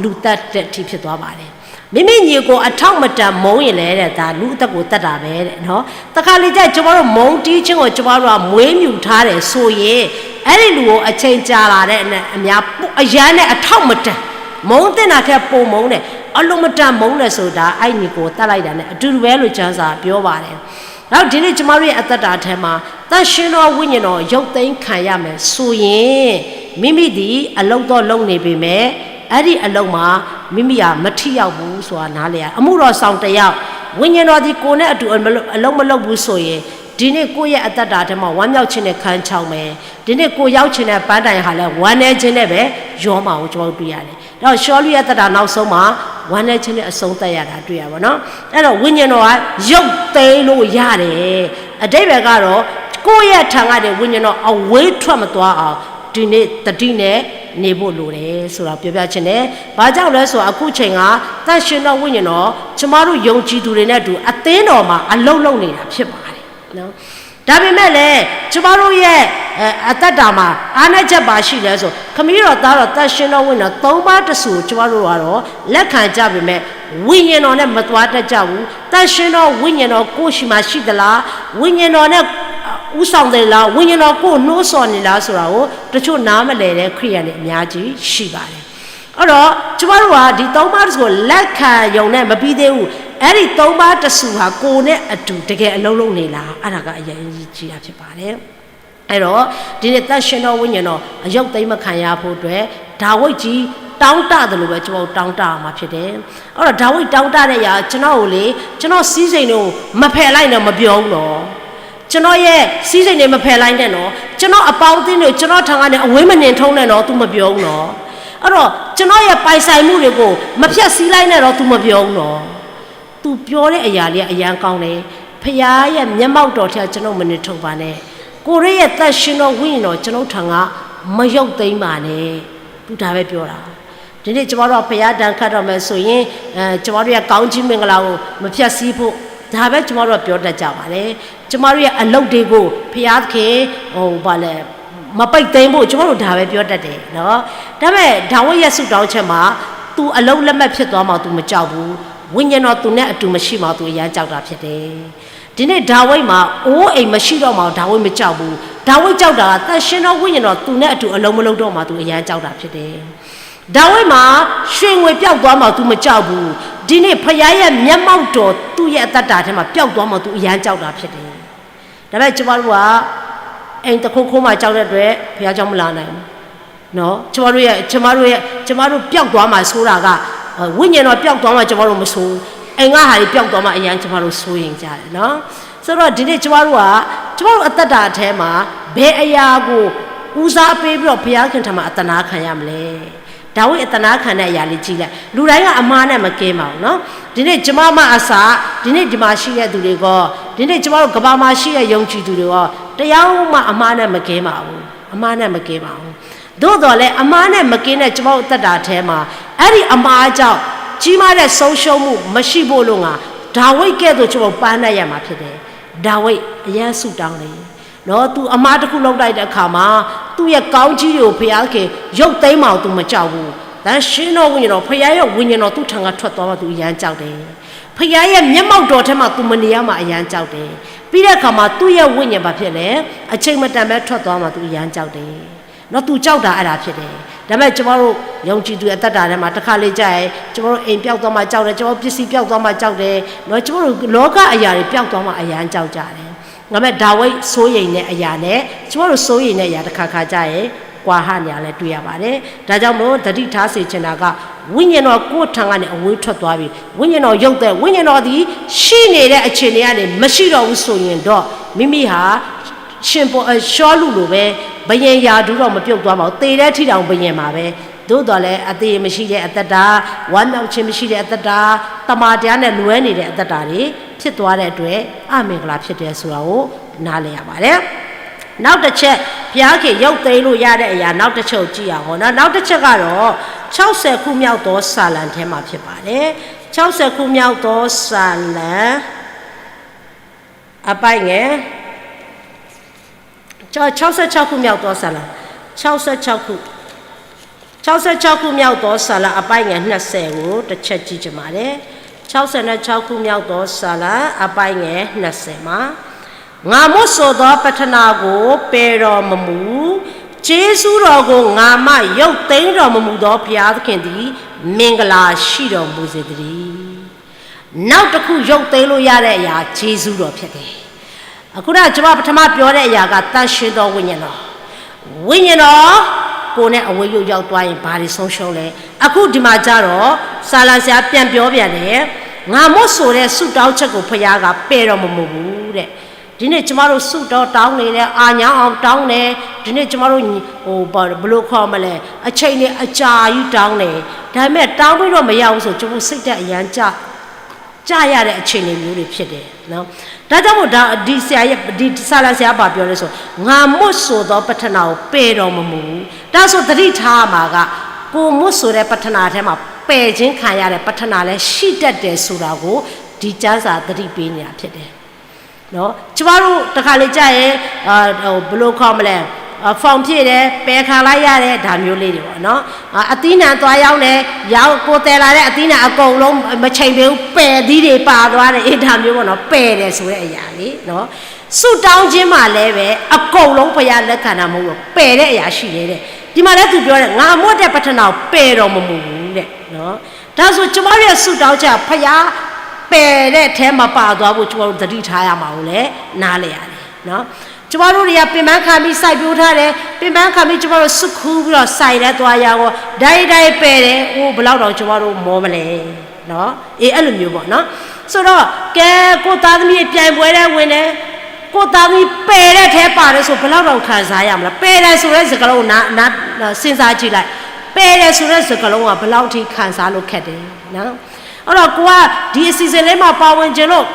လူသတ်တဲ့အထိ ဖြစ်သွားပါတယ်။ မိမိညီကို အထောက်မတန်မုန်းရင်လည်း ဒါလူအသက်ကို သတ်တာပဲတဲ့နော်။ တခါလေကျ ကျွန်တော်တို့ မုန်းတီးခြင်းကို ကျွန်တော်တို့က မွေးမြူထားတယ်ဆိုရင် အဲ့ဒီလူကို အချိန်ကြာလာတဲ့အမျှ အရမ်းနဲ့ အထောက်မတန် မုန်းသင့်တာထက် ပိုမုန်းတယ်၊ အလွန်မတန်မုန်းတယ်ဆိုတာ အဲ့ညီကို သတ်လိုက်တာနဲ့ အတူတူပဲလို့ ကျမ်းစာပြောပါတယ်။ နောက် ဒီနေ့ ကျွန်တော်တို့ရဲ့ အသက်တာထဲမှာ သန့်ရှင်းသောဝိညာဉ်တော် ရုပ်သိမ်းခံရမယ်ဆိုရင် မိမိသည် အလုပ်တော့လုပ်နေပေမဲ့ အဲ့ဒီအလုပ်မှာ မိမိဟာ မထိရောက်ဘူးဆိုတာ နားလည်ရ။ အမှုတော်ဆောင်တစ်ယောက် ဝိညာဉ်တော်သည် ကိုယ်နဲ့အတူ အလုပ်မလုပ်ဘူးဆိုရင် ဒီနေ့ ကိုယ့်ရဲ့အသက်တာထဲမှာ ဝမ်းမြောက်ခြင်းနဲ့ ခန်းချောင်းမယ်။ ဒီနေ့ ကိုယ်ရောက်ချင်တဲ့ ပန်းတိုင်ဟာလည်း ဝမ်းနည်းခြင်းနဲ့ပဲ ရောမှာကို ကျွန်တော်တို့ တွေ့ရတယ်။ ဒါကြောင့် ရှောလုရဲ့သက်တာ နောက်ဆုံးမှာ ဝမ်းနည်းခြင်းနဲ့ အဆုံးသတ်ရတာ တွေ့ရပါတော့။ အဲ့တော့ ဝိညာဉ်တော်က ရုပ်သိမ်းလို့ရတယ်။ အဓိပ္ပာယ်ကတော့ ကိုယ့်ရဲ့ထံကနေ ဝိညာဉ်တော် အဝေးထွက်မသွားအောင် ဒီနေ့ သတိနဲ့ နေဖို့လိုတယ်ဆိုတာ ပြောပြချင်တယ်။ ဘာကြောင့်လဲဆိုတော့ အခုချိန်က သန့်ရှင်းသောဝိညာဉ်တော် ကျမတို့ယုံကြည်သူတွေနဲ့အတူ အသင်းတော်မှာ အလုပ်လုပ်နေတာ ဖြစ်ပါတယ်။ ဒါပေမဲ့လည်း ကျမတို့ရဲ့ အသက်တာမှာ အားနည်းချက် ဘာရှိလဲဆို ခမည်းတော် သားတော် သန့်ရှင်းသောဝိညာဉ်တော် သုံးပါးတစုကို ကျမတို့ကတော့ လက်ခံကြပေမဲ့ ဝိညာဉ်တော်နဲ့ မသွားတတ်ကြဘူး။ သန့်ရှင်းသောဝိညာဉ်တော် ကိုယ့်ဆီမှာရှိသလား၊ ဝိညာဉ်တော်နဲ့ ဦးဆောင်သလား၊ ဝိညာဉ်တော် ကိုယ့်ကို နှိုးဆော်နေလားဆိုတာကို တချို့နားမလည်တဲ့ ခရစ်ယာန်တွေ အများကြီးရှိပါတယ်။ အဲ့တော့ ကျမတို့က ဒီသုံးပါးတစုကို လက်ခံရုံနဲ့ မပြီးသေးဘူး။ အဲ့ဒီသုံးပါးတစုဟာ ကိုယ်နဲ့အတူ တကယ်အလုပ်လုပ်နေလား၊ အဲ့ဒါက အရေးကြီးတာ ဖြစ်ပါတယ်။ အဲ့တော့ ဒီနေ့ သန့်ရှင်းသောဝိညာဉ်တော် အရုပ်သိမ်းမခံရဖို့အတွက် ဒါဝိဒ်ကြီး တောင့်တသလိုပဲ ကျမတို့ တောင့်တရမှာ ဖြစ်တယ်။ အဲ့တော့ ဒါဝိဒ်တောင့်တတဲ့အရာ ကျွန်တော့်ကိုလေ ကျွန်တော့်စည်းစိမ်တွေကို မဖယ်လိုက်နဲ့ မပြောဘူးနော်။ ကျွန်တော့်ရဲ့စည်းစိမ်တွေ မဖယ်လိုက်နဲ့နော်။ ကျွန်တော့်အပေါင်းအသင်းတွေကို ကျွန်တော့်ထံကနေ အဝေးမနှင်ထုတ်နဲ့နော် သူမပြောဘူးနော်။ အဲ့တော့ ကျွန်တော့်ရဲ့ပိုင်ဆိုင်မှုတွေကို မဖျက်ဆီးလိုက်နဲ့တော့ သူမပြောဘူးနော်။ သူပြောတဲ့အရာလေးက အရမ်းကောင်းတယ်။ ဘုရားရဲ့မျက်မှောက်တော်ထဲက ကျွန်ုပ်မနှင်ထုတ်ပါနဲ့။ ကိုယ်တော်ရဲ့သန့်ရှင်းသောဝိညာဉ်တော် ကျွန်ုပ်ထံက မရုပ်သိမ်းပါနဲ့။ သူဒါပဲပြောတာ။ ဒီနေ့ကျမတို့က ဘုရားဒဏ်ခတ်တော့မယ်ဆိုရင် အဲ၊ ကျမတို့ရဲ့ကောင်းချီးမင်္ဂလာကို မဖျက်ဆီးဖို့ ဒါပဲကျမတို့က ပြောတတ်ကြပါတယ်။ ကျမတို့ရဲ့အလုပ်တွေကို ဘုရားသခင် ဟို၊ ဘာလဲ၊ မပိတ်သိမ်းဖို့ ကျမတို့ဒါပဲပြောတတ်တယ်နော်။ ဒါပေမဲ့ ဒါဝိဒ်ရဲ့ဆုတောင်းချက်မှာ သူအလုပ်လက်မဲ့ဖြစ်သွားမှာ သူမကြောက်ဘူး။ ဝိညာဉ်တော်သူနဲ့အတူမရှိမှာ သူအရမ်းကြောက်တာဖြစ်တယ်။ ဒီနေ့ဒါဝိဒ်မှာ အိုးအိမ်မရှိတော့မှာကို ဒါဝိဒ်မကြောက်ဘူး။ ဒါဝိဒ်ကြောက်တာက သန့်ရှင်းသောဝိညာဉ်တော်သူနဲ့အတူအလုပ်မလုပ်တော့မှာ သူအရမ်းကြောက်တာဖြစ်တယ်။ ဒါဝိဒ်မှာ ရွှေငွေပျောက်သွားမှာ သူမကြောက်ဘူး။ ဒီနေ့ဘုရားရဲ့မျက်မှောက်တော် သူ့ရဲ့အသက်တာထဲမှာ ပျောက်သွားမှာ သူအရမ်းကြောက်တာဖြစ်တယ်။ ဒါပေမဲ့ကျမတို့က အိမ်တစ်ခုခုမှာကြောက်တဲ့အတွက် ဘုရားကျောင်းမလာနိုင်ဘူးနော်။ ကျမတို့ရဲ့၊ ကျမတို့ရဲ့၊ ကျမတို့ပျောက်သွားမှာစိုးတာက၊ ဝိညာဉ်တော်ပျောက်သွားမှာ ကျမတို့မစိုးဘူး။ အိမ်ကဟာတွေပျောက်သွားမှာ အရမ်းကျမတို့စိုးရိမ်ကြတယ်နော်။ ဆိုတော့ဒီနေ့ကျမတို့က ကျမတို့အသက်တာထဲမှာ ဘယ်အရာကိုဦးစားပေးပြီးတော့ ဘုရားခင်ထံမှာ အသနားခံရမလဲ။ ဒါဝိဒ်အသနားခံတဲ့အရာလေးကြည့်လိုက်။ လူတိုင်းကအမှားနဲ့မကင်းပါဘူးနော်။ ဒီနေ့ကျမမှအစ၊ ဒီနေ့ဒီမှာရှိတဲ့သူတွေကော၊ ဒီနေ့ကျမတို့ကမ္ဘာမှာရှိတဲ့ယုံကြည်သူတွေကော၊ တယောက်မှအမှားနဲ့မကင်းပါဘူး။ အမှားနဲ့မကင်းပါဘူး။ သို့သော်လည်း အမှားနဲ့မကင်းတဲ့ကျမတို့အသက်တာထဲမှာ အဲ့ဒီအမှားကြောင့် ကြီးမားတဲ့ဆုံးရှုံးမှုမရှိဖို့အလို့ငှာ ဒါဝိဒ်ကဲ့သို့ကျမတို့ပန်းတတ်ရမှာဖြစ်တယ်။ ဒါဝိဒ်အရမ်းဆုတောင်းတယ်နော်။ သူအမှားတစ်ခုလုပ်လိုက်တဲ့အခါမှာ သူ့ရဲ့ကောင်းကြီးတွေကိုဘုရားသခင်ရုပ်သိမ်းမှာကိုသူမကြောက်ဘူး။ သန့်ရှင်းသောဝိညာဉ်တော်၊ ဘုရားရဲ့ဝိညာဉ်တော်သူ့ထံကထွက်သွားမှာ သူအရမ်းကြောက်တယ်။ ဘုရားရဲ့မျက်မှောက်တော်ထဲမှာ သူမနေရမှာ အရမ်းကြောက်တယ်။ ပြီးတဲ့အခါမှာ သူ့ရဲ့ဝိညာဉ်ဘာဖြစ်လဲ၊ အချိန်မတန်ပဲထွက်သွားမှာ သူအရမ်းကြောက်တယ်နော်။ သူကြောက်တာအဲ့ဒါဖြစ်တယ်။ ဒါပေမဲ့ကျမတို့ယုံကြည်သူအသက်တာထဲမှာ တစ်ခါလေကြာရင် ကျမတို့အိမ်ပျောက်သွားမှာကြောက်တယ်၊ ကျမတို့ပစ္စည်းပျောက်သွားမှာကြောက်တယ်နော်။ ကျမတို့လောကအရာတွေပျောက်သွားမှာ အရမ်းကြောက်ကြတယ်။ ဒါပေမဲ့ဒါဝိဒ်စိုးရိမ်တဲ့အရာနဲ့ ကျမတို့စိုးရိမ်တဲ့အရာတစ်ခါခါကျရင် ကွာဟနေတာလည်းတွေ့ရပါတယ်။ ဒါကြောင့်မို့ သတိထားစေချင်တာက ဝိညာဉ်တော်ကိုယ့်ထံကနေအဝေးထွက်သွားပြီ။ ဝိညာဉ်တော်ရုပ်သိမ်း၊ ဝိညာဉ်တော်သည်ရှိနေတဲ့အခြေအနေကနေမရှိတော့ဘူးဆိုရင်တော့ မိမိဟာ ရှင်ပေ- ရှောလုလိုပဲ ဘုရင်ရာထူးတော့မပြုတ်သွားပါဘူး။ သေတဲ့အထိတောင်ဘုရင်မှာပဲ။ သို့သော်လည်း အသရေမရှိတဲ့အသက်တာ၊ ဝမ်းမြောက်ခြင်းမရှိတဲ့အသက်တာ၊ သမ္မာတရားနဲ့လွဲနေတဲ့အသက်တာတွေဖြစ်သွားတဲ့အတွက် အမင်္ဂလာဖြစ်တယ်ဆိုတာကိုနားလည်ရပါတယ်။ နောက်တစ်ချက် ဘုရားခင်ရုပ်သိမ်းလို့ရတဲ့အရာ နောက်တစ်ချက်ကိုကြည့်ရအောင်နော်။ နောက်တစ်ချက်ကတော့ ခြောက်ဆယ်ခုမြောက်သောစာလံထဲမှာဖြစ်ပါတယ်။ ခြောက်ဆယ်ခုမြောက်သောစာလံ အပိုင်းငယ် ခြောက်ဆယ့်ခြောက်ခုမြောက်သောစာလံ ခြောက်ဆယ့်ခြောက်ခု ခြောက်ဆယ့်ခြောက်ခုမြောက်သောစာလံ အပိုင်းငယ် နှစ်ဆယ်ကို တစ်ချက်ကြည့်ချင်ပါတယ်။ ခြောက်ဆယ့်ခြောက်ခုမြောက်သောစာလံ အပိုင်းငယ် နှစ်ဆယ်မှာ ငါမွတ်ဆိုသောပထနာကို ပယ်တော်မမူ၊ ကျေးဇူးတော်ကို ငါမှရုပ်သိမ်းတော်မမူသော ဘုရားသခင်သည် မင်္ဂလာရှိတော်မူစေသတည်း။ နောက်တစ်ခုရုပ်သိမ်းလို့ရတဲ့အရာ ကျေးဇူးတော်ဖြစ်တယ်။ အခုနကကျွန်မပထမပြောတဲ့အရာက သန့်ရှင်းသောဝိညာဉ်တော်၊ ဝိညာဉ်တော်ကိုယ်နဲ့အဝေးရုပ်ရောက်သွားရင် ဘာတွေဆုံးရှုံးလဲ။ အခုဒီမှာကျတော့ စာလံဆရာပြန်ပြောပြန်တယ်။ ငါမွတ်ဆိုတဲ့ဆုတောင်းချက်ကို ဘုရားက ပယ်တော်မမူဘူးတဲ့။ ဒီနေ့ကျမတို့ဆုတောင်းတောင်းနေတယ်၊ အာညီအောင်တောင်းတယ်။ ဒီနေ့ကျမတို့ ဟို၊ ဘယ်လိုခေါ်မလဲ၊ အချိန်တွေအကြာကြီးတောင်းတယ်။ ဒါပေမဲ့ တောင်းပြီးတော့မရဘူးဆို ကျမတို့စိတ်ဓာတ်အရမ်းကျ ကျရတဲ့အခြေအနေမျိုးတွေဖြစ်တယ်နော်။ ဒါကြောင့်မို့ ဒါ၊ ဒီဆရာရဲ့၊ ဒီစာလံဆရာဘာပြောလဲဆို ငါမွတ်ဆိုသောပထနာကို ပယ်တော်မမူဘူး။ ဒါဆိုသတိထားမှာက ကိုယ်မွတ်ဆိုတဲ့ပထနာထဲမှာ ပယ်ခြင်းခံရတယ် ပတ္ထနာလည်းရှိတတ်တယ်ဆိုတာကို ဒီကျမ်းစာသတိပေးနေတာဖြစ်တယ်။ နော် ကျမတို့တခါလေကြာရင် အဘယ်လိုခေါ်မလဲ ဖုန်းဖြည့်တယ် ပယ်ခံလိုက်ရတယ် ဒါမျိုးလေးတွေပေါ့နော်။ အသီးနှံသွားရောင်းတယ် ရောင်းကိုယ်သယ်လာတဲ့အသီးနှံအကုန်လုံးမချိန်ပေးဘူး ပဲ့သီးတွေပါသွားတယ် အေး ဒါမျိုးပေါ့နော် ပဲ့တယ်ဆိုတဲ့အရာလေနော်။ ဆုတောင်းခြင်းမှာလည်းပဲအကုန်လုံးဘုရားလက်ခံတာမဟုတ်ဘူး ပဲ့တဲ့အရာရှိတယ်တဲ့။ ဒီမှာလည်းသူပြောတယ် ငါအမိၢ်အတၢ်ပတ္ထနာကိုပဲ့တော်မမူဘူးတဲ့နော်။ ဒါဆိုကျမတို့ရဲ့ဆုတောင်းချက်ဘုရားပဲ့တဲ့ထဲမှာပါသွားဖို့ကျမတို့သတိထားရမှာကိုလည်းနားလည်ရတယ်နော်။ ကျမတို့တွေကပင်ပန်းခံပြီးစိုက်ပျိုးထားတယ် ပင်ပန်းခံပြီးကျမတို့စုခူးပြီးတော့စိုက်လဲသွားရကောဒါရီဒါရီပဲ့တယ်အိုးဘယ်လောက်တောင်ကျမတို့မောမလဲနော် အေးအဲ့လိုမျိုးပေါ့နော်။ ဆိုတော့ကဲကိုယ့်သားသမီးပြိုင်ပွဲထဲဝင်တယ် ကိုယ့်သားသမီးပဲ့တဲ့ထဲပါတယ်ဆိုဘယ်လောက်တောင်ခံစားရမလဲပဲ့တယ်ဆိုတဲ့စကားလုံးကိုနားနားစဉ်းစားကြည့်လိုက်ပဲ့တယ်ဆိုတဲ့စကားလုံးကဘယ်လောက်ထိခံစားလို့ခက်တယ်နော်။ အဲ့တော့ကိုကဒီအစီအစဉ်လေးမှာပါဝင်ခြင်းလို့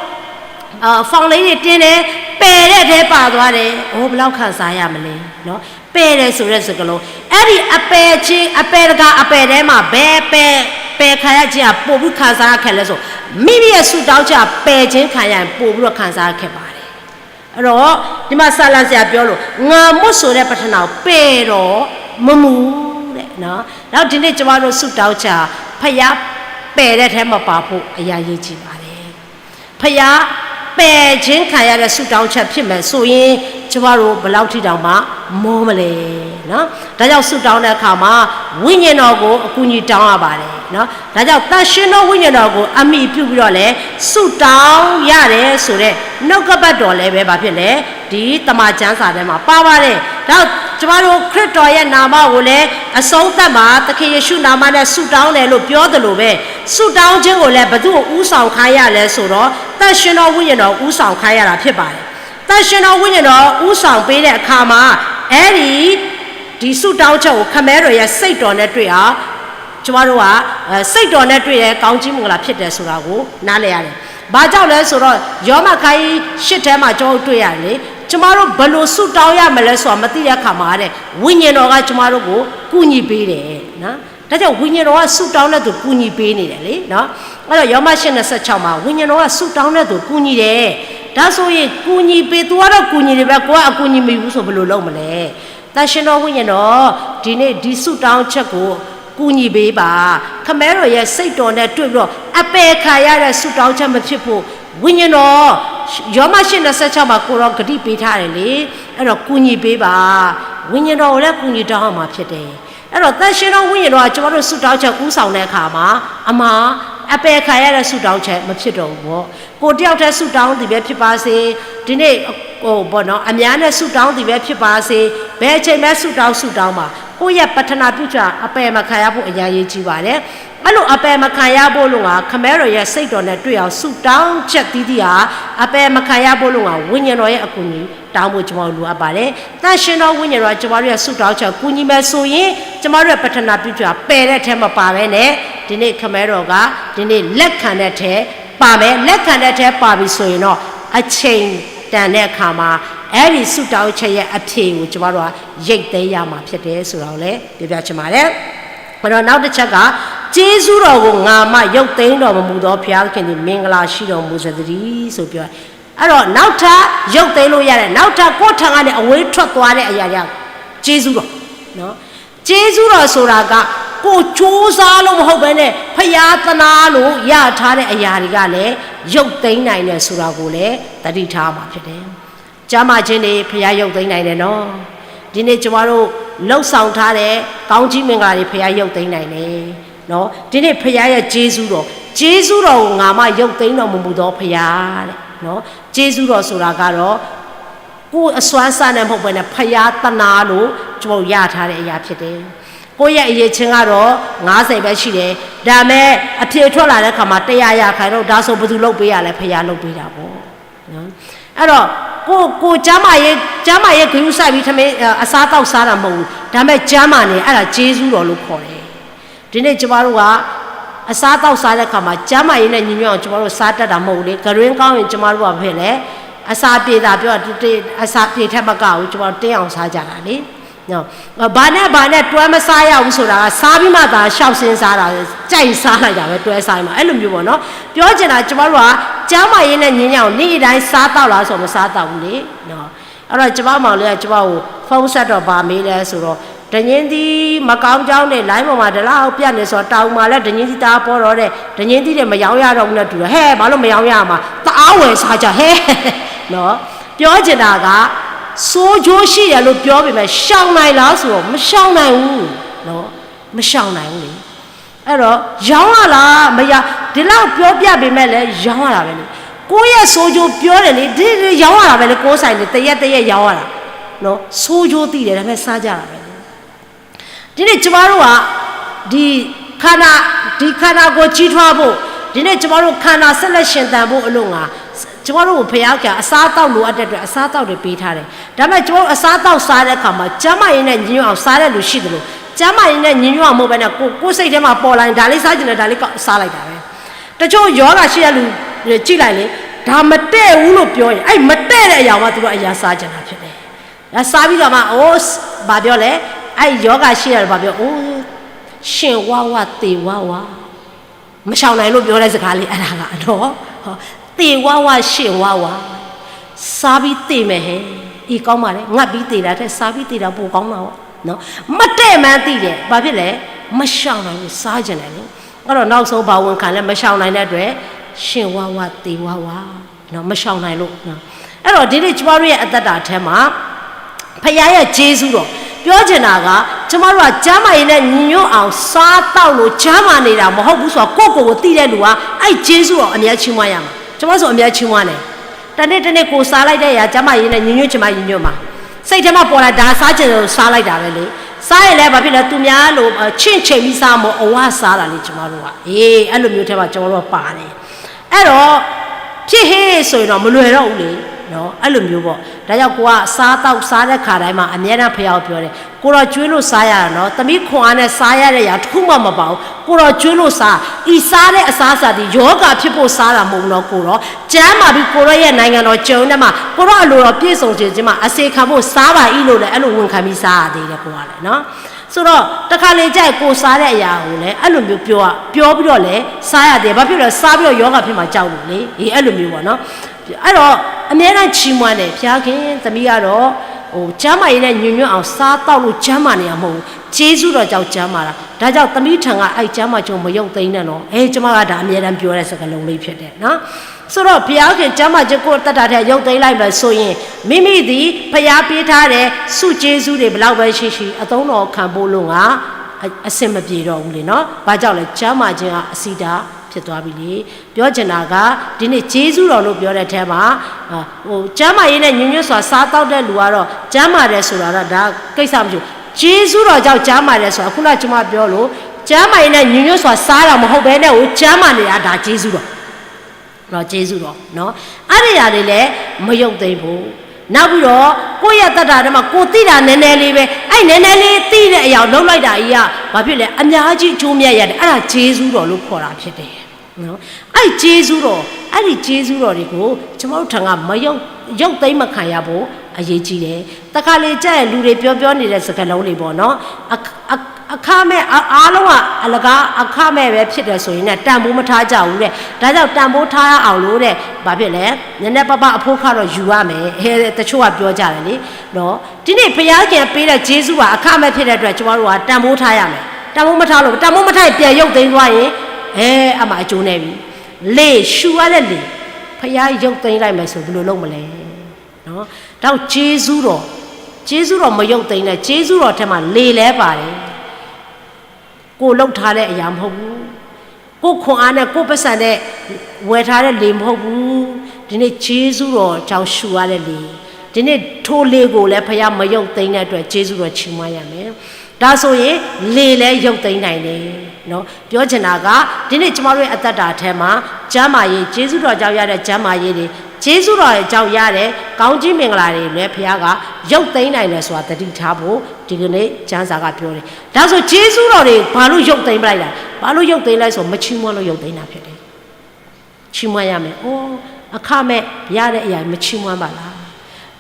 ဖုန်းလေးတွေတင်းတယ်ပဲ့တဲ့ထဲပါသွားတယ်အိုးဘယ်လောက်ခံစားရမလဲနော်။ ပဲ့တယ်ဆိုတဲ့စကားလုံးအဲ့ဒီအပဲ့ခြင်းအပဲ့တကအပဲ့ထဲမှာဘဲပဲ့ပဲ့ခံရခြင်းကပိုပြီးခံစားရခဲလဲဆိုမိမိရဲ့ဆူတောင်းချက်ပဲ့ခြင်းခံရရင်ပိုပြီးတော့ခံစားရခဲပါတယ်။ အဲ့တော့ဒီမှာဆာလံဆရာပြောလို့ငါမွတ်ဆိုတဲ့ပတ္ထနာကိုပဲ့တော့မမူတဲ့နော်။ နောက်ဒီနေ့ကျမတို့ဆုတောင်းချက်ဖျားပဲ့တဲ့ထဲမှာပါဖို့အရာရေးကြည့်ပါတယ်။ ဖျားပဲ့ခြင်းခံရတဲ့ဆုတောင်းချက်ဖြစ်မယ်ဆိုရင်ကျမတို့ဘယ်လောက်ထိတောင်မှမောမလဲနော်။ ဒါကြောင့်ဆုတောင်းတဲ့အခါမှာဝိညာဉ်တော်ကိုအကူအညီတောင်းရပါတယ်နော်။ ဒါကြောင့်သန့်ရှင်းသောဝိညာဉ်တော်ကိုအမိပြုပြီးတော့လည်းဆုတောင်းရတယ်ဆိုတဲ့နှုတ်ကပတ်တော်လည်းပဲဘာဖြစ်လဲဒီတမန်ကျမ်းစာထဲမှာပါပါတယ်။ ဒါကျမတို့ခရစ်တော်ရဲ့နာမကိုလည်းအဆုံးသတ်မှာသခင်ယေရှုနာမနဲ့ဆုတောင်းတယ်လို့ပြောသလိုပဲဆုတောင်းခြင်းကိုလည်းဘယ်သူ့ကိုဦးဆောင်ခိုင်းရလဲဆိုတော့သန့်ရှင်းသောဝိညာဉ်တော်ဦးဆောင်ခိုင်းရတာဖြစ်ပါတယ်။ သန့်ရှင်းသောဝိညာဉ်တော်ဦးဆောင်ပေးတဲ့အခါမှာအဲ့ဒီဒီဆုတောင်းချက်ကိုခမဲတော်ရဲ့စိတ်တော်နဲ့တွေ့အောင်ကျမတို့ကစိတ်တော်နဲ့တွေ့တဲ့ကောင်းကြီးမင်္ဂလာဖြစ်တယ်ဆိုတာကိုနားလည်ရတယ်။ ဘာကြောင့်လဲဆိုတော့ယောမခန်းကြီးရှစ်ထဲမှာကျွန်တော်တို့တွေ့ရတယ်လေကျမတို့ဘယ်လိုဆုတောင်းရမလဲဆိုတာမသိတဲ့အခါမှာတဲ့ဝိညာဉ်တော်ကကျမတို့ကိုကူညီပေးတယ်နော်။ ဒါကြောင့်ဝိညာဉ်တော်ကဆုတောင်းတဲ့သူကူညီပေးနေတယ်လေနော်။ အဲ့တော့ယောမရှစ်နှစ်ဆယ့်ခြောက်မှာဝိညာဉ်တော်ကဆုတောင်းတဲ့သူကူညီတယ်။ဒါဆိုရင်ကူညီပေးသူကတော့ကူညီနေပဲကိုကအကူညီမယူဘူးဆိုဘယ်လိုလုပ်မလဲ။တန်ရှင်တော်ဝိညာဉ်တော်ဒီနေ့ဒီဆုတောင်းချက်ကိုကူညီပေးပါ။ခမဲတော်ရဲ့စိတ်တော်နဲ့တွေ့ပြီးတော့အပယ်ခံရတဲ့ဆုတောင်းချက်မဖြစ်ဖို့ဝိညာဉ်တော်ယောမရှစ်နှစ်ဆယ့်ခြောက်မှာကိုတော့ဂတိပေးထားတယ်လေ။အဲ့တော့ကူညီပေးပါ။ဝိညာဉ်တော်ကိုလည်းကူညီတောင်းအောင်မှာဖြစ်တယ်။အဲ့တော့သန့်ရှင်းသောဝိညာဉ်တော်ကကျွန်တော်တို့ဆုတောင်းချက်ဦးဆောင်တဲ့အခါမှာအမှားအပယ်ခံရတဲ့ဆုတောင်းချက်မဖြစ်တော့ဘူးပေါ့။ကိုတယောက်တည်းဆုတောင်းသည်ပဲဖြစ်ပါစေဒီနေ့ဟိုပေါ့နော်အများနဲ့ဆုတောင်းသည်ပဲဖြစ်ပါစေဘယ်အချိန်မှဆုတောင်းဆုတောင်းပါကိုယ့်ရဲ့ပတ္ထနာပြုချက်အပယ်မခံရဖို့အရမ်းရေးကြီးပါတယ်။အဲ့လိုအပယ်မခံရဖို့လို့ကခမဲတော်ရဲ့စိတ်တော်နဲ့တွေ့အောင်ဆုတောင်းချက်သီးသီးဟာအပယ်မခံရဖို့လို့ကဝိညာဉ်တော်ရဲ့အကူအညီတောင်းဖို့ကျွန်တော်လိုအပ်ပါတယ်။တန်ရှင်သောဝိညာဉ်တော်ကျွန်တော်တို့ရဲ့ဆုတောင်းချက်ကူညီမယ်ဆိုရင်ကျွန်တော်တို့ရဲ့ပတ္ထနာပြုချက်ပယ်တဲ့ထဲမှာပါပဲနဲ့ဒီနေ့ခမဲတော်ကဒီနေ့လက်ခံတဲ့ထဲပါမယ်။လက်ခံတဲ့ထဲပါပြီဆိုရင်တော့အချိန်တန်တဲ့အခါမှာအဲ့ဒီဆုတောင်းချက်ရဲ့အဖြေကိုကျွန်တော်တို့ကရိတ်သိမ်းရမှာဖြစ်တယ်ဆိုတာကိုလည်းပြောပြချင်ပါတယ်။အဲ့တော့နောက်တစ်ချက်ကကျေးဇူးတော်ကိုငါမှရုပ်သိမ်းတော်မမူသောဘုရားသခင်သည်မင်္ဂလာရှိတော်မူစေသတည်းဆိုပြီးတော့အဲ့တော့နောက်ထပ်ရုပ်သိမ်းလို့ရတယ်နောက်ထပ်ကိုယ့်ထံကနေအဝေးထွက်သွားတဲ့အရာတွေကကျေးဇူးတော်နော်။ကျေးဇူးတော်ဆိုတာကကိုယ်ကြိုးစားလို့မဟုတ်ဘဲနဲ့ဖျားသနာလို့ရထားတဲ့အရာတွေကလည်းရုပ်သိမ်းနိုင်တယ်ဆိုတာကိုလည်းသတိထားမှာဖြစ်တယ်။ကျမ်းမာခြင်းတွေဖျားရုပ်သိမ်းနိုင်တယ်နော်။ဒီနေ့ကျမတို့လှုပ်ဆောင်ထားတဲ့ကောင်းကြီးမင်္ဂလာတွေဖျားရုပ်သိမ်းနိုင်တယ်နော်။ဒီနေ့ဖျားရဲ့ကျေးဇူးတော်ကျေးဇူးတော်ကိုငါမှရုပ်သိမ်းတော်မမူသောဖျားတဲ့နော်။ကျေးဇူးတော်ဆိုတာကတော့ကိုယ်အစွမ်းစားနဲ့မဟုတ်ဘဲနဲ့ဖျားသနာလို့ကျွန်တော်ရထားတဲ့အရာဖြစ်တယ်။ကိုယ့်ရဲ့အရည်ချင်းကတော့ငါးဆယ်ပဲရှိတယ်။ဒါမဲ့အဖြစ်ထွက်လာတဲ့ခါမှာတရားရခိုင်တော့ဒါဆိုဘယ်သူလုပ်ပေးရလဲဖျားလုပ်ပေးတာပေါ့။နော်။အဲ့တော့ကိုကိုကျမ်းမာရေးကျမ်းမာရေးဂရုစိုက်ပြီးထမင်းအစားတောက်စားတာမဟုတ်ဘူး။ဒါမဲ့ကျမ်းမာနေအဲ့ဒါကျေးဇူးတော်လို့ခေါ်တယ်။ဒီနေ့ကျမတို့ကအစားအသောက်စားတဲ့အခါမှာကျန်းမာရေးနဲ့ညီညွတ်အောင်ကျမတို့စားတတ်တာမဟုတ်ဘူးလေ။ကရင်းကောင်းရင်ကျမတို့ကဖဲလဲအစာပြေတာပြောအစာပြေထဲမကဘူးကျမတို့တင်းအောင်စားကြတာလေ။ ဘာနဲ့ဘာနဲ့တွဲမစားရဘူးဆိုတာက စားပြီးမှသာရှောက်စဉ်းစားတာ ကြိုက်ရင်စားလိုက်တာပဲ တွဲစားရင်တော့ အဲ့လိုမျိုးပေါ့နော် ပြောချင်တာကျမတို့ကကျန်းမာရေးနဲ့ညီညွတ်အောင်နေ့တိုင်းစားသောက်လားဆိုတော့မစားသောက်ဘူးလေနော်အဲ့တော့ကျမမောင်လေးကကျမကိုဖုန်းဆက်တော့ဘာမေးလဲဆိုတော့ဒညင်းသီးမကောင်းကြောင်းနဲ့ line ပေါ်မှာဒီလောက်ပြနေဆိုတော့တောင်မှာလည်းဒညင်းသီးတအားပေါ်တော့တဲ့ဒညင်းသီးတွေမရောင်းရတော့ဘူးနဲ့တူတော့ဟဲဘာလို့မရောင်းရမှာတအားဝယ်စားကြဟဲနော်ပြောချင်တာက ဆိုးကျိုးရှိတယ်လို့ပြောပေမဲ့ရှောင်နိုင်လားဆိုတော့မရှောင်နိုင်ဘူးနော်မရှောင်နိုင်ဘူးလေအဲ့တော့ရောင်းရလားမရဒီလောက်ပြောပြပေမဲ့လည်းရောင်းရတာပဲလေကိုယ့်ရဲ့ဆိုးကျိုးပြောတယ်လေဒီရောင်းရတာပဲလေကိုယ်ဆိုင်လေတရက်တရက်ရောင်းရတာနော်ဆိုးကျိုးသိတယ်ဒါပေမဲ့စားကြတာပဲလေဒီနေ့ကျမတို့ကဒီခန္ဓာဒီခန္ဓာကိုယ်ကြီးထွားဖို့ဒီနေ့ကျမတို့ခန္ဓာဆက်လက်ရှင်သန်ဖို့အလို့ငါကျမတို့ကိုဘုရားကအစားအသောက်လိုအပ်တဲ့အတွက်အစားအသောက်တွေပေးထားတယ်ဒါပေမဲ့ကျမတို့အစားအသောက်စားတဲ့အခါမှာကျန်းမာရေးနဲ့ညီညွတ်အောင်စားတဲ့လူရှိသလိုကျန်းမာရေးနဲ့ညီညွတ်အောင်မဟုတ်ဘဲနဲ့ကိုကိုယ်စိတ်ထဲမှာပေါ်လာရင်ဒါလေးစားချင်တယ်ဒါလေးစားလိုက်တာပဲတချို့ယောဂရှိတဲ့လူကြည့်လိုက်လေဒါမတည့်ဘူးလို့ပြောရင်အဲ့မတည့်တဲ့အရာကသူတို့အရာစားချင်တာဖြစ်တယ်ဒါစားပြီးတော့မှအိုးဘာပြောလဲအဲ့ယောဂရှိတယ်ဘာပြောအိုးရှင်ဝါဝါသေဝါဝါမရှောင်နိုင်လို့ပြောတဲ့စကားလေးအဲ့ဒါကအတော့သေဝါဝါရှင်ဝါဝါစားပြီးသေမယ်ဟဲအေးကောင်းပါလေငတ်ပြီးသေတာထက်စားပြီးသေတာပိုကောင်းတာပေါ့နော်မတည့်မှန်းသိတယ်ဘာဖြစ်လဲမရှောင်နိုင်လို့စားကျင်တယ်လေအဲ့တော့နောက်ဆုံးဘာဝန်ခံလဲမရှောင်နိုင်တဲ့အတွက်ရှင်ဝါဝါသေဝါဝါနော်မရှောင်နိုင်လို့နော်အဲ့တော့ဒီနေ့ကျမတို့ရဲ့အသက်တာထဲမှာဖခင်ရဲ့ကျေးဇူးတော်ပြောချင်တာကကျမတို့ကကျမ်းမာရေးနဲ့ညီညွတ်အောင်စားသောက်လို့ကျမ်းမာနေတာမဟုတ်ဘူးဆိုတော့ကိုယ့်ကိုယ်ကိုသိတဲ့လူကအဲ့ကျေးဇူးတော်အမြဲချီးမွမ်းရမှာကျမဆိုအမြဲချီးမွမ်းတယ်တနေ့တနေ့ကိုစားလိုက်တဲ့အရာကျမ်းမာရေးနဲ့ညီညွတ်ချင်မှညီညွတ်မှာစိတ်ထဲမှာပေါ်လာဒါစားချင်တယ်လို့စားလိုက်တာပဲလေစားရင်လည်းဘာဖြစ်လဲသူများလိုချင့်ချိန်ပြီးစားမလို့အဝါစားတာလေကျမတို့ကအေးအဲ့လိုမျိုးထဲမှာကျမတို့ကပါတယ်အဲ့တော့ဖြစ်ဟေ့ဆိုရင်တော့မလွယ်တော့ဘူးလေနော်အဲ့လိုမျိုးပေါ့ဒါကြောင့်ကိုကစားတော့စားတဲ့ခါတိုင်းမှာအမြဲတမ်းဖျားကိုပြောတယ်ကိုတော့ကျွေးလို့စားရတာနော်သမီးခွန်အားနဲ့စားရတဲ့အရာတစ်ခုမှမပါဘူးကိုတော့ကျွေးလို့စားဤစားတဲ့အစားအစာဒီယောဂဖြစ်ဖို့စားတာမဟုတ်ဘူးနော်ကိုတော့ကျမ်းမာပြီးကိုတော့ရဲ့နိုင်ငံတော်ကျုံထဲမှာကိုတော့အလိုတော်ပြည့်စုံစေခြင်းမှာအစေခံဖို့စားပါ၏လို့လည်းအဲ့လိုဝန်ခံပြီးစားရသေးတယ်ကိုကလည်းနော်ဆိုတော့တခါလေကြာကိုစားတဲ့အရာကိုလည်းအဲ့လိုမျိုးပြောပြောပြီးတော့လည်းစားရတယ်ဘာဖြစ်လို့စားပြီးတော့ယောဂဖြစ်မှာကြောက်လို့လေအေးအဲ့လိုမျိုးပေါ့နော်အဲ့တော့အမြဲတမ်းချီးမွမ်းတယ်ဖျားခင်သမီးကတော့ဟိုကျမ်းမာရေးနဲ့ညီညွတ်အောင်စားတော့လို့ကျမ်းမာနေရမဟုတ်ဘူးကျေးဇူးတော်ကြောင့်ကျမ်းမာတာဒါကြောင့်သမီးထံကအဲ့ကျမ်းမာခြင်းမယုတ်သိမ်းနဲ့နော်အဲကျမကဒါအမြဲတမ်းပြောတဲ့စကားလုံးလေးဖြစ်တယ်နော်ဆိုတော့ဘုရားခင်ကျမ်းမာခြင်းကိုတတ်တာထဲရုပ်သိမ်းလိုက်မယ်ဆိုရင်မိမိသည်ဖျားပေးထားတဲ့စုကျေးဇူးတွေဘလောက်ပဲရှိရှိအသုံးတော်ခံဖို့လို့ငါအဆင်မပြေတော့ဘူးလေနော်။ဘာကြောင့်လဲကျမ်းမာခြင်းကအစည်းတာဖြစ်သွားပြီလေ။ပြောချင်တာကဒီနေ့ကျေးဇူးတော်လို့ပြောတဲ့ထဲမှာဟိုကျမ်းမာရေးနဲ့ညီညွတ်စွာစားသောက်တဲ့လူကတော့ကျမ်းမာတယ်ဆိုတာတော့ဒါကိစ္စမရှိဘူး။ကျေးဇူးတော်ကြောင့်ကျမ်းမာတယ်ဆိုတာခုနကကျွန်မပြောလို့ကျမ်းမာရေးနဲ့ညီညွတ်စွာစားတာမဟုတ်ဘဲနဲ့ဟိုကျမ်းမာနေတာဒါကျေးဇူးတော်နော်ကျေးဇူးတော်နော်အဲ့ဒီຢာတွေလည်းမယုတ်သိမ်းဖို့နောက်ပြီးတော့ကိုယ့်ရဲ့အသက်တာထဲမှာကိုယ်သိတာနည်းနည်းလေးပဲအဲ့နည်းနည်းလေးသိတဲ့အရာကိုလုပ်လိုက်တာကြီးကဘာဖြစ်လဲအများကြီးအကျိုးအမြတ်ရတယ်အဲ့ဒါကျေးဇူးတော်လို့ခေါ်တာဖြစ်တယ်နော်အဲ့ဒီကျေးဇူးတော်အဲ့ဒီကျေးဇူးတော်တွေကိုကျွန်တော်တို့ထံကမယုတ်ရုပ်သိမ်းမခံရဖို့အရေးကြီးတယ်တခါလေကြာရင်လူတွေပြောပြောနေတဲ့စကားလုံးတွေပေါ့နော်အခအခအခမဲ့အအားလုံးကအလကားအခမဲ့ပဲဖြစ်တယ်ဆိုရင်ねတန်ဖိုးမထားကြဘူးတဲ့ဒါကြောင့်တန်ဖိုးထားအောင်လို့တဲ့ဘာဖြစ်လဲနည်းနည်းပါးပါးအဖိုးခါတော့ယူရမယ်ဟဲတချို့ကပြောကြတယ်လေနော်ဒီနေ့ဘုရားခင်ပေးတဲ့ကျေးဇူးပါအခမဲ့ဖြစ်တဲ့အတွက်ကျွန်တော်တို့ကတန်ဖိုးထားရမယ်တန်ဖိုးမထားလို့တန်ဖိုးမထားရင်ပြန်ရုပ်သိမ်းသွားရင်အဲအမှအကျိုးနေပြီလေရှူရတဲ့လေဘုရားရုပ်သိမ်းလိုက်မယ်ဆိုဘယ်လိုလုပ်မလဲနော်ဒါကိုကျေးဇူးတော်ကျေးဇူးတော်မရုပ်သိမ်းနဲ့ကျေးဇူးတော်ထဲမှာလေလဲပါတယ်ကိုယ်လုပ်ထားတဲ့အရာမဟုတ်ဘူးကိုယ်ခွန်အားနဲ့ကိုယ်ပတ်စံနဲ့ဝယ်ထားတဲ့လေမဟုတ်ဘူးဒီနေ့ကျေးဇူးတော်ကြောင့်ရှူရတဲ့လေဒီနေ့ထိုလေကိုလည်းဘုရားမရုပ်သိမ်းတဲ့အတွက်ကျေးဇူးတော်ချီးမွမ်းရမယ်ဒါဆိုရင်လေလည်းရုပ်သိမ်းနိုင်တယ်နော်ပြောချင်တာကဒီနေ့ကျမတို့ရဲ့အသက်တာထဲမှာကျမ်းမာရေးကျေးဇူးတော်ကြောင့်ရတဲ့ကျမ်းမာရေးတွေကျေးဇူးတော်ကြောင့်ရတဲ့ကောင်းကြီးမင်္ဂလာတွေလည်းဘုရားကရုပ်သိမ်းနိုင်တယ်ဆိုတာသတိထားဖို့ဒီကနေ့ကျမ်းစာကပြောတယ်ဒါဆိုကျေးဇူးတော်တွေဘာလို့ရုပ်သိမ်းပလိုက်တာဘာလို့ရုပ်သိမ်းလဲဆိုမချီးမွမ်းလို့ရုပ်သိမ်းတာဖြစ်တယ်ချီးမွမ်းရမယ်အိုးအခမဲ့ရတဲ့အရာမချီးမွမ်းပါလား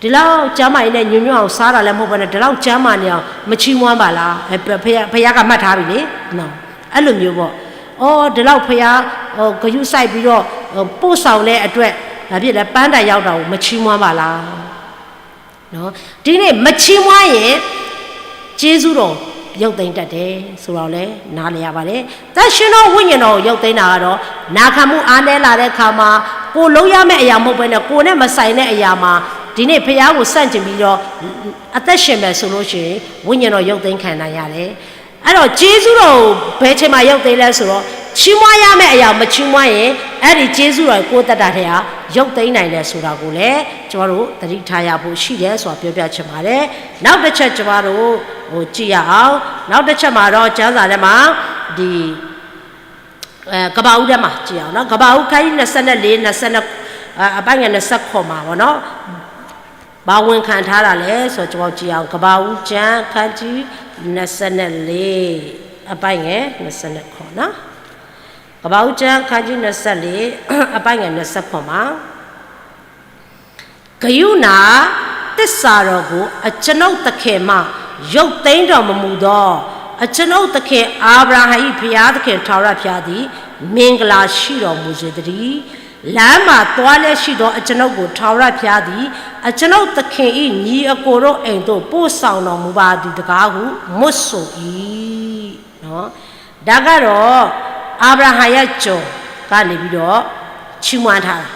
ဒီလောက်ကျန်းမာရေးနဲ့ ညီညွတ်အောင် စားတာလည်း မဟုတ်ဘဲနဲ့ ဒီလောက်ကျန်းမာနေအောင် မချီးမွမ်းပါလား။ အဲ ဘုရားက မှတ်ထားပြီလေနော်. အဲ့လိုမျိုးပေါ့. အော် ဒီလောက် ဘုရား ဂရုစိုက်ပြီးတော့ ပို့ဆောင်တဲ့အတွက် ဘာဖြစ်လဲ ပန်းတိုင်ရောက်တာကို မချီးမွမ်းပါလားနော်. ဒီနေ့ မချီးမွမ်းရင် ကျေးဇူးတော် ရုပ်သိမ်းတတ်တယ်ဆိုတာကိုလည်း နားလည်ရပါတယ်. သန့်ရှင်းသောဝိညာဉ်တော်ကို ရုပ်သိမ်းတာကတော့ နာခံမှုအားနည်းလာတဲ့အခါမှာ ကိုယ်လုပ်ရမယ့်အရာမဟုတ်ဘဲနဲ့ ကိုယ်နဲ့မဆိုင်တဲ့အရာမှာ ဒီနေ့ ဘုရားကိုဆန့်ကျင်ပြီးတော့ အသက်ရှင်မယ်ဆိုလို့ရှိရင် ဝိညာဉ်တော်ရုပ်သိမ်းခံနိုင်ရတယ်. အဲ့တော့ ကျေးဇူးတော်ကို ဘယ်ချိန်မှာရုပ်သိမ်းလဲဆိုတော့ ချီးမွမ်းရမယ့်အရာကို မချီးမွမ်းရင် အဲ့ဒီကျေးဇူးတော်ကို ကိုယ့်သက်တာထဲဟာ ရုပ်သိမ်းနိုင်တယ်ဆိုတာကိုလည်း ကျွန်တော်တို့ သတိထားရဖို့ရှိတယ်ဆိုတာ ပြောပြချင်ပါတယ်. နောက်တစ်ချက် ကျွန်တော်တို့ ဟို ကြည့်ရအောင်. နောက်တစ်ချက်မှာတော့ ကျမ်းစာထဲမှာ ဒီ အဲ ကပၤအူထဲမှာ ကြည့်အောင်နော်. ကပၤအူ ခန်းကြီး နှစ်ဆယ့်လေး နှစ်ဆယ့်နှစ် အဲ အပိုင်းငယ် နှစ်ဆယ့်ခွန်မှာပေါ့နော်. ဘာဝန်ခံထားတာလဲဆိုတော့ ကျွန်တော်ကြည့်အောင်. ကပၤအူကျမ်း ခန်းကြီး နှစ်ဆယ့်လေး အပိုင်းငယ် နှစ်ဆယ့်နှစ်ခွန်နော်. ကပၤအူကျမ်း ခန်းကြီး နှစ်ဆယ့်လေး အပိုင်းငယ် နှစ်ဆယ့်ခွန်မှာ ကရုဏာသစ္စာတော်ကို အကျွန်ုပ်သခင်မှ ရုပ်သိမ်းတော်မမူသော အကျွန်ုပ်သခင်အာဗြဟံ၏ ဘုရားသခင် ထာဝရဘုရားသည် မင်္ဂလာရှိတော်မူစေသတည်း. လမ်းမှာသွားလျက်ရှိသော အကျွန်ုပ်ကို ထာဝရဘုရားသည် အကျွန်ုပ်သခင်၏ ညီအစ်ကိုတို့အိမ်သို့ ပို့ဆောင်တော်မူပါသည်တကားဟု မြွက်ဆို၏နော်. ဒါကတော့ အာဗြဟံရဲ့ကျွန်ကနေပြီးတော့ ချီးမွမ်းထားတာ.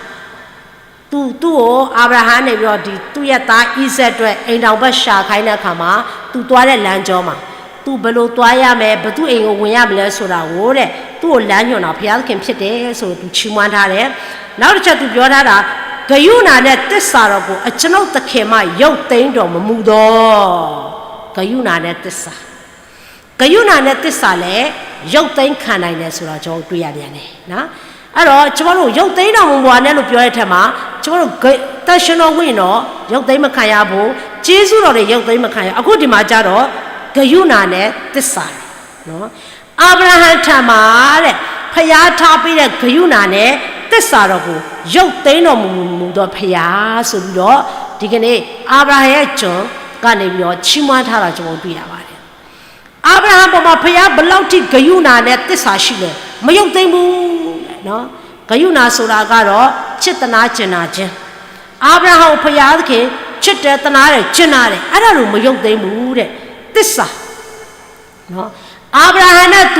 သူ သူ့ကို အာဗြဟံနေပြီးတော့ ဒီ သူ့ရဲ့သား အီဇက်အတွက် အိမ်ထောင်ဘက်ရှာခိုင်းတဲ့အခါမှာ သူသွားတဲ့လမ်းကြောမှာ သူဘယ်လိုသွားရမယ် ဘယ်သူ့အိမ်ကိုဝင်ရမလဲဆိုတာကိုတဲ့ သူ့ကိုလမ်းညွှန်တာ ဘုရားသခင်ဖြစ်တယ်ဆိုလို့ သူချီးမွမ်းထားတယ်. နောက်တစ်ချက် သူပြောထားတာ ကရုဏာနဲ့သစ္စာတော်ကို အကျွန်ုပ်သခင်မှ ရုပ်သိမ်းတော်မမူသော ကရုဏာနဲ့သစ္စာ ကရုဏာနဲ့သစ္စာလည်း ရုပ်သိမ်းခံနိုင်တယ်ဆိုတာ ကျွန်တော်တို့တွေ့ရပြန်တယ်နော်. အဲ့တော့ ကျွန်တော်တို့ ရုပ်သိမ်းတော်မူပါနဲ့လို့ ပြောတဲ့ထဲမှာ ကျွန်တော်တို့ သန့်ရှင်းသောဝိညာဉ်တော် ရုပ်သိမ်းမခံရဘူး၊ ကျေးဇူးတော်တွေ ရုပ်သိမ်းမခံရဘူး။ အခုဒီမှာကျတော့ ကရုဏာနဲ့သစ္စာနော်. အာဗြဟံထံမှာတဲ့ ဘုရားထားပေးတဲ့ ကရုဏာနဲ့သစ္စာတော်ကို ရုပ်သိမ်းတော်မူမူသောဘုရားဆိုပြီးတော့ ဒီကနေ့ အာဗြဟံရဲ့ကျွန်ကနေပြီးတော့ ချီးမွမ်းထားတာ ကျွန်တော်တို့တွေ့ရပါတယ်. အာဗြဟံပေါ်မှာ ဘုရားဘယ်လောက်ထိ ကရုဏာနဲ့သစ္စာရှိလဲ၊ မရုပ်သိမ်းဘူးတဲ့နော်. ကရုဏာဆိုတာကတော့ ချစ်သနားကျင်နာခြင်း၊ အာဗြဟံကို ဘုရားသခင် ချစ်တယ်၊ သနားတယ်၊ ကျင်နာတယ်၊ အဲ့ဒါကို မရုပ်သိမ်းဘူးတဲ့ သစ္စာနော်. အာဗြဟံနဲ့သ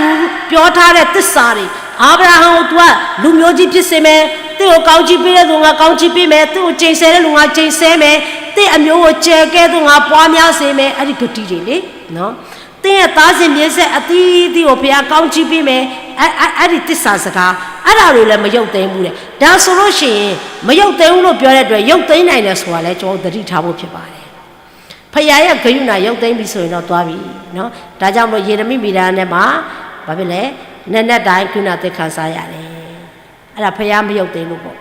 ူပြောထားတဲ့သစ္စာတွေ၊ အာဗြဟံကို သူက လူမျိုးကြီးဖြစ်စေမယ်၊ သင့်ကိုကောင်းချီးပေးတဲ့သူ ငါကောင်းချီးပေးမယ်၊ သင့်ကိုကျိန်ဆဲတဲ့လူ ငါကျိန်ဆဲမယ်၊ သင့်အမျိုးကိုကျယ်ကဲသို့ ငါပွားများစေမယ်၊ အဲ့ဒီကတိတွေလေနော်. သင့်ရဲ့သားစဉ်မြေဆက်အသီးသီးကို ဘုရားကောင်းချီးပေးမယ်၊ အဲ့ဒီသစ္စာစကား အဲ့ဒါတွေလည်း မရုပ်သိမ်းဘူးတဲ့. ဒါဆိုလို့ရှိရင် မရုပ်သိမ်းဘူးလို့ပြောတဲ့အတွက် ရုပ်သိမ်းနိုင်တယ်ဆိုတာလည်း ကျွန်တော်တို့သတိထားဖို့ဖြစ်ပါတယ်. ဘုရားရဲ့ကရုဏာရုပ်သိမ်းပြီဆိုရင်တော့သွားပြီနော်. ဒါကြောင့်မလို့ ယေရမိမိသားထဲမှာ ဘာဖြစ်လဲ၊ နံနက်တိုင်းကရုဏာသစ္စာခံစားရတယ်. အဲ့ဒါဘုရားမရုပ်သိမ်းလို့ပေါ့.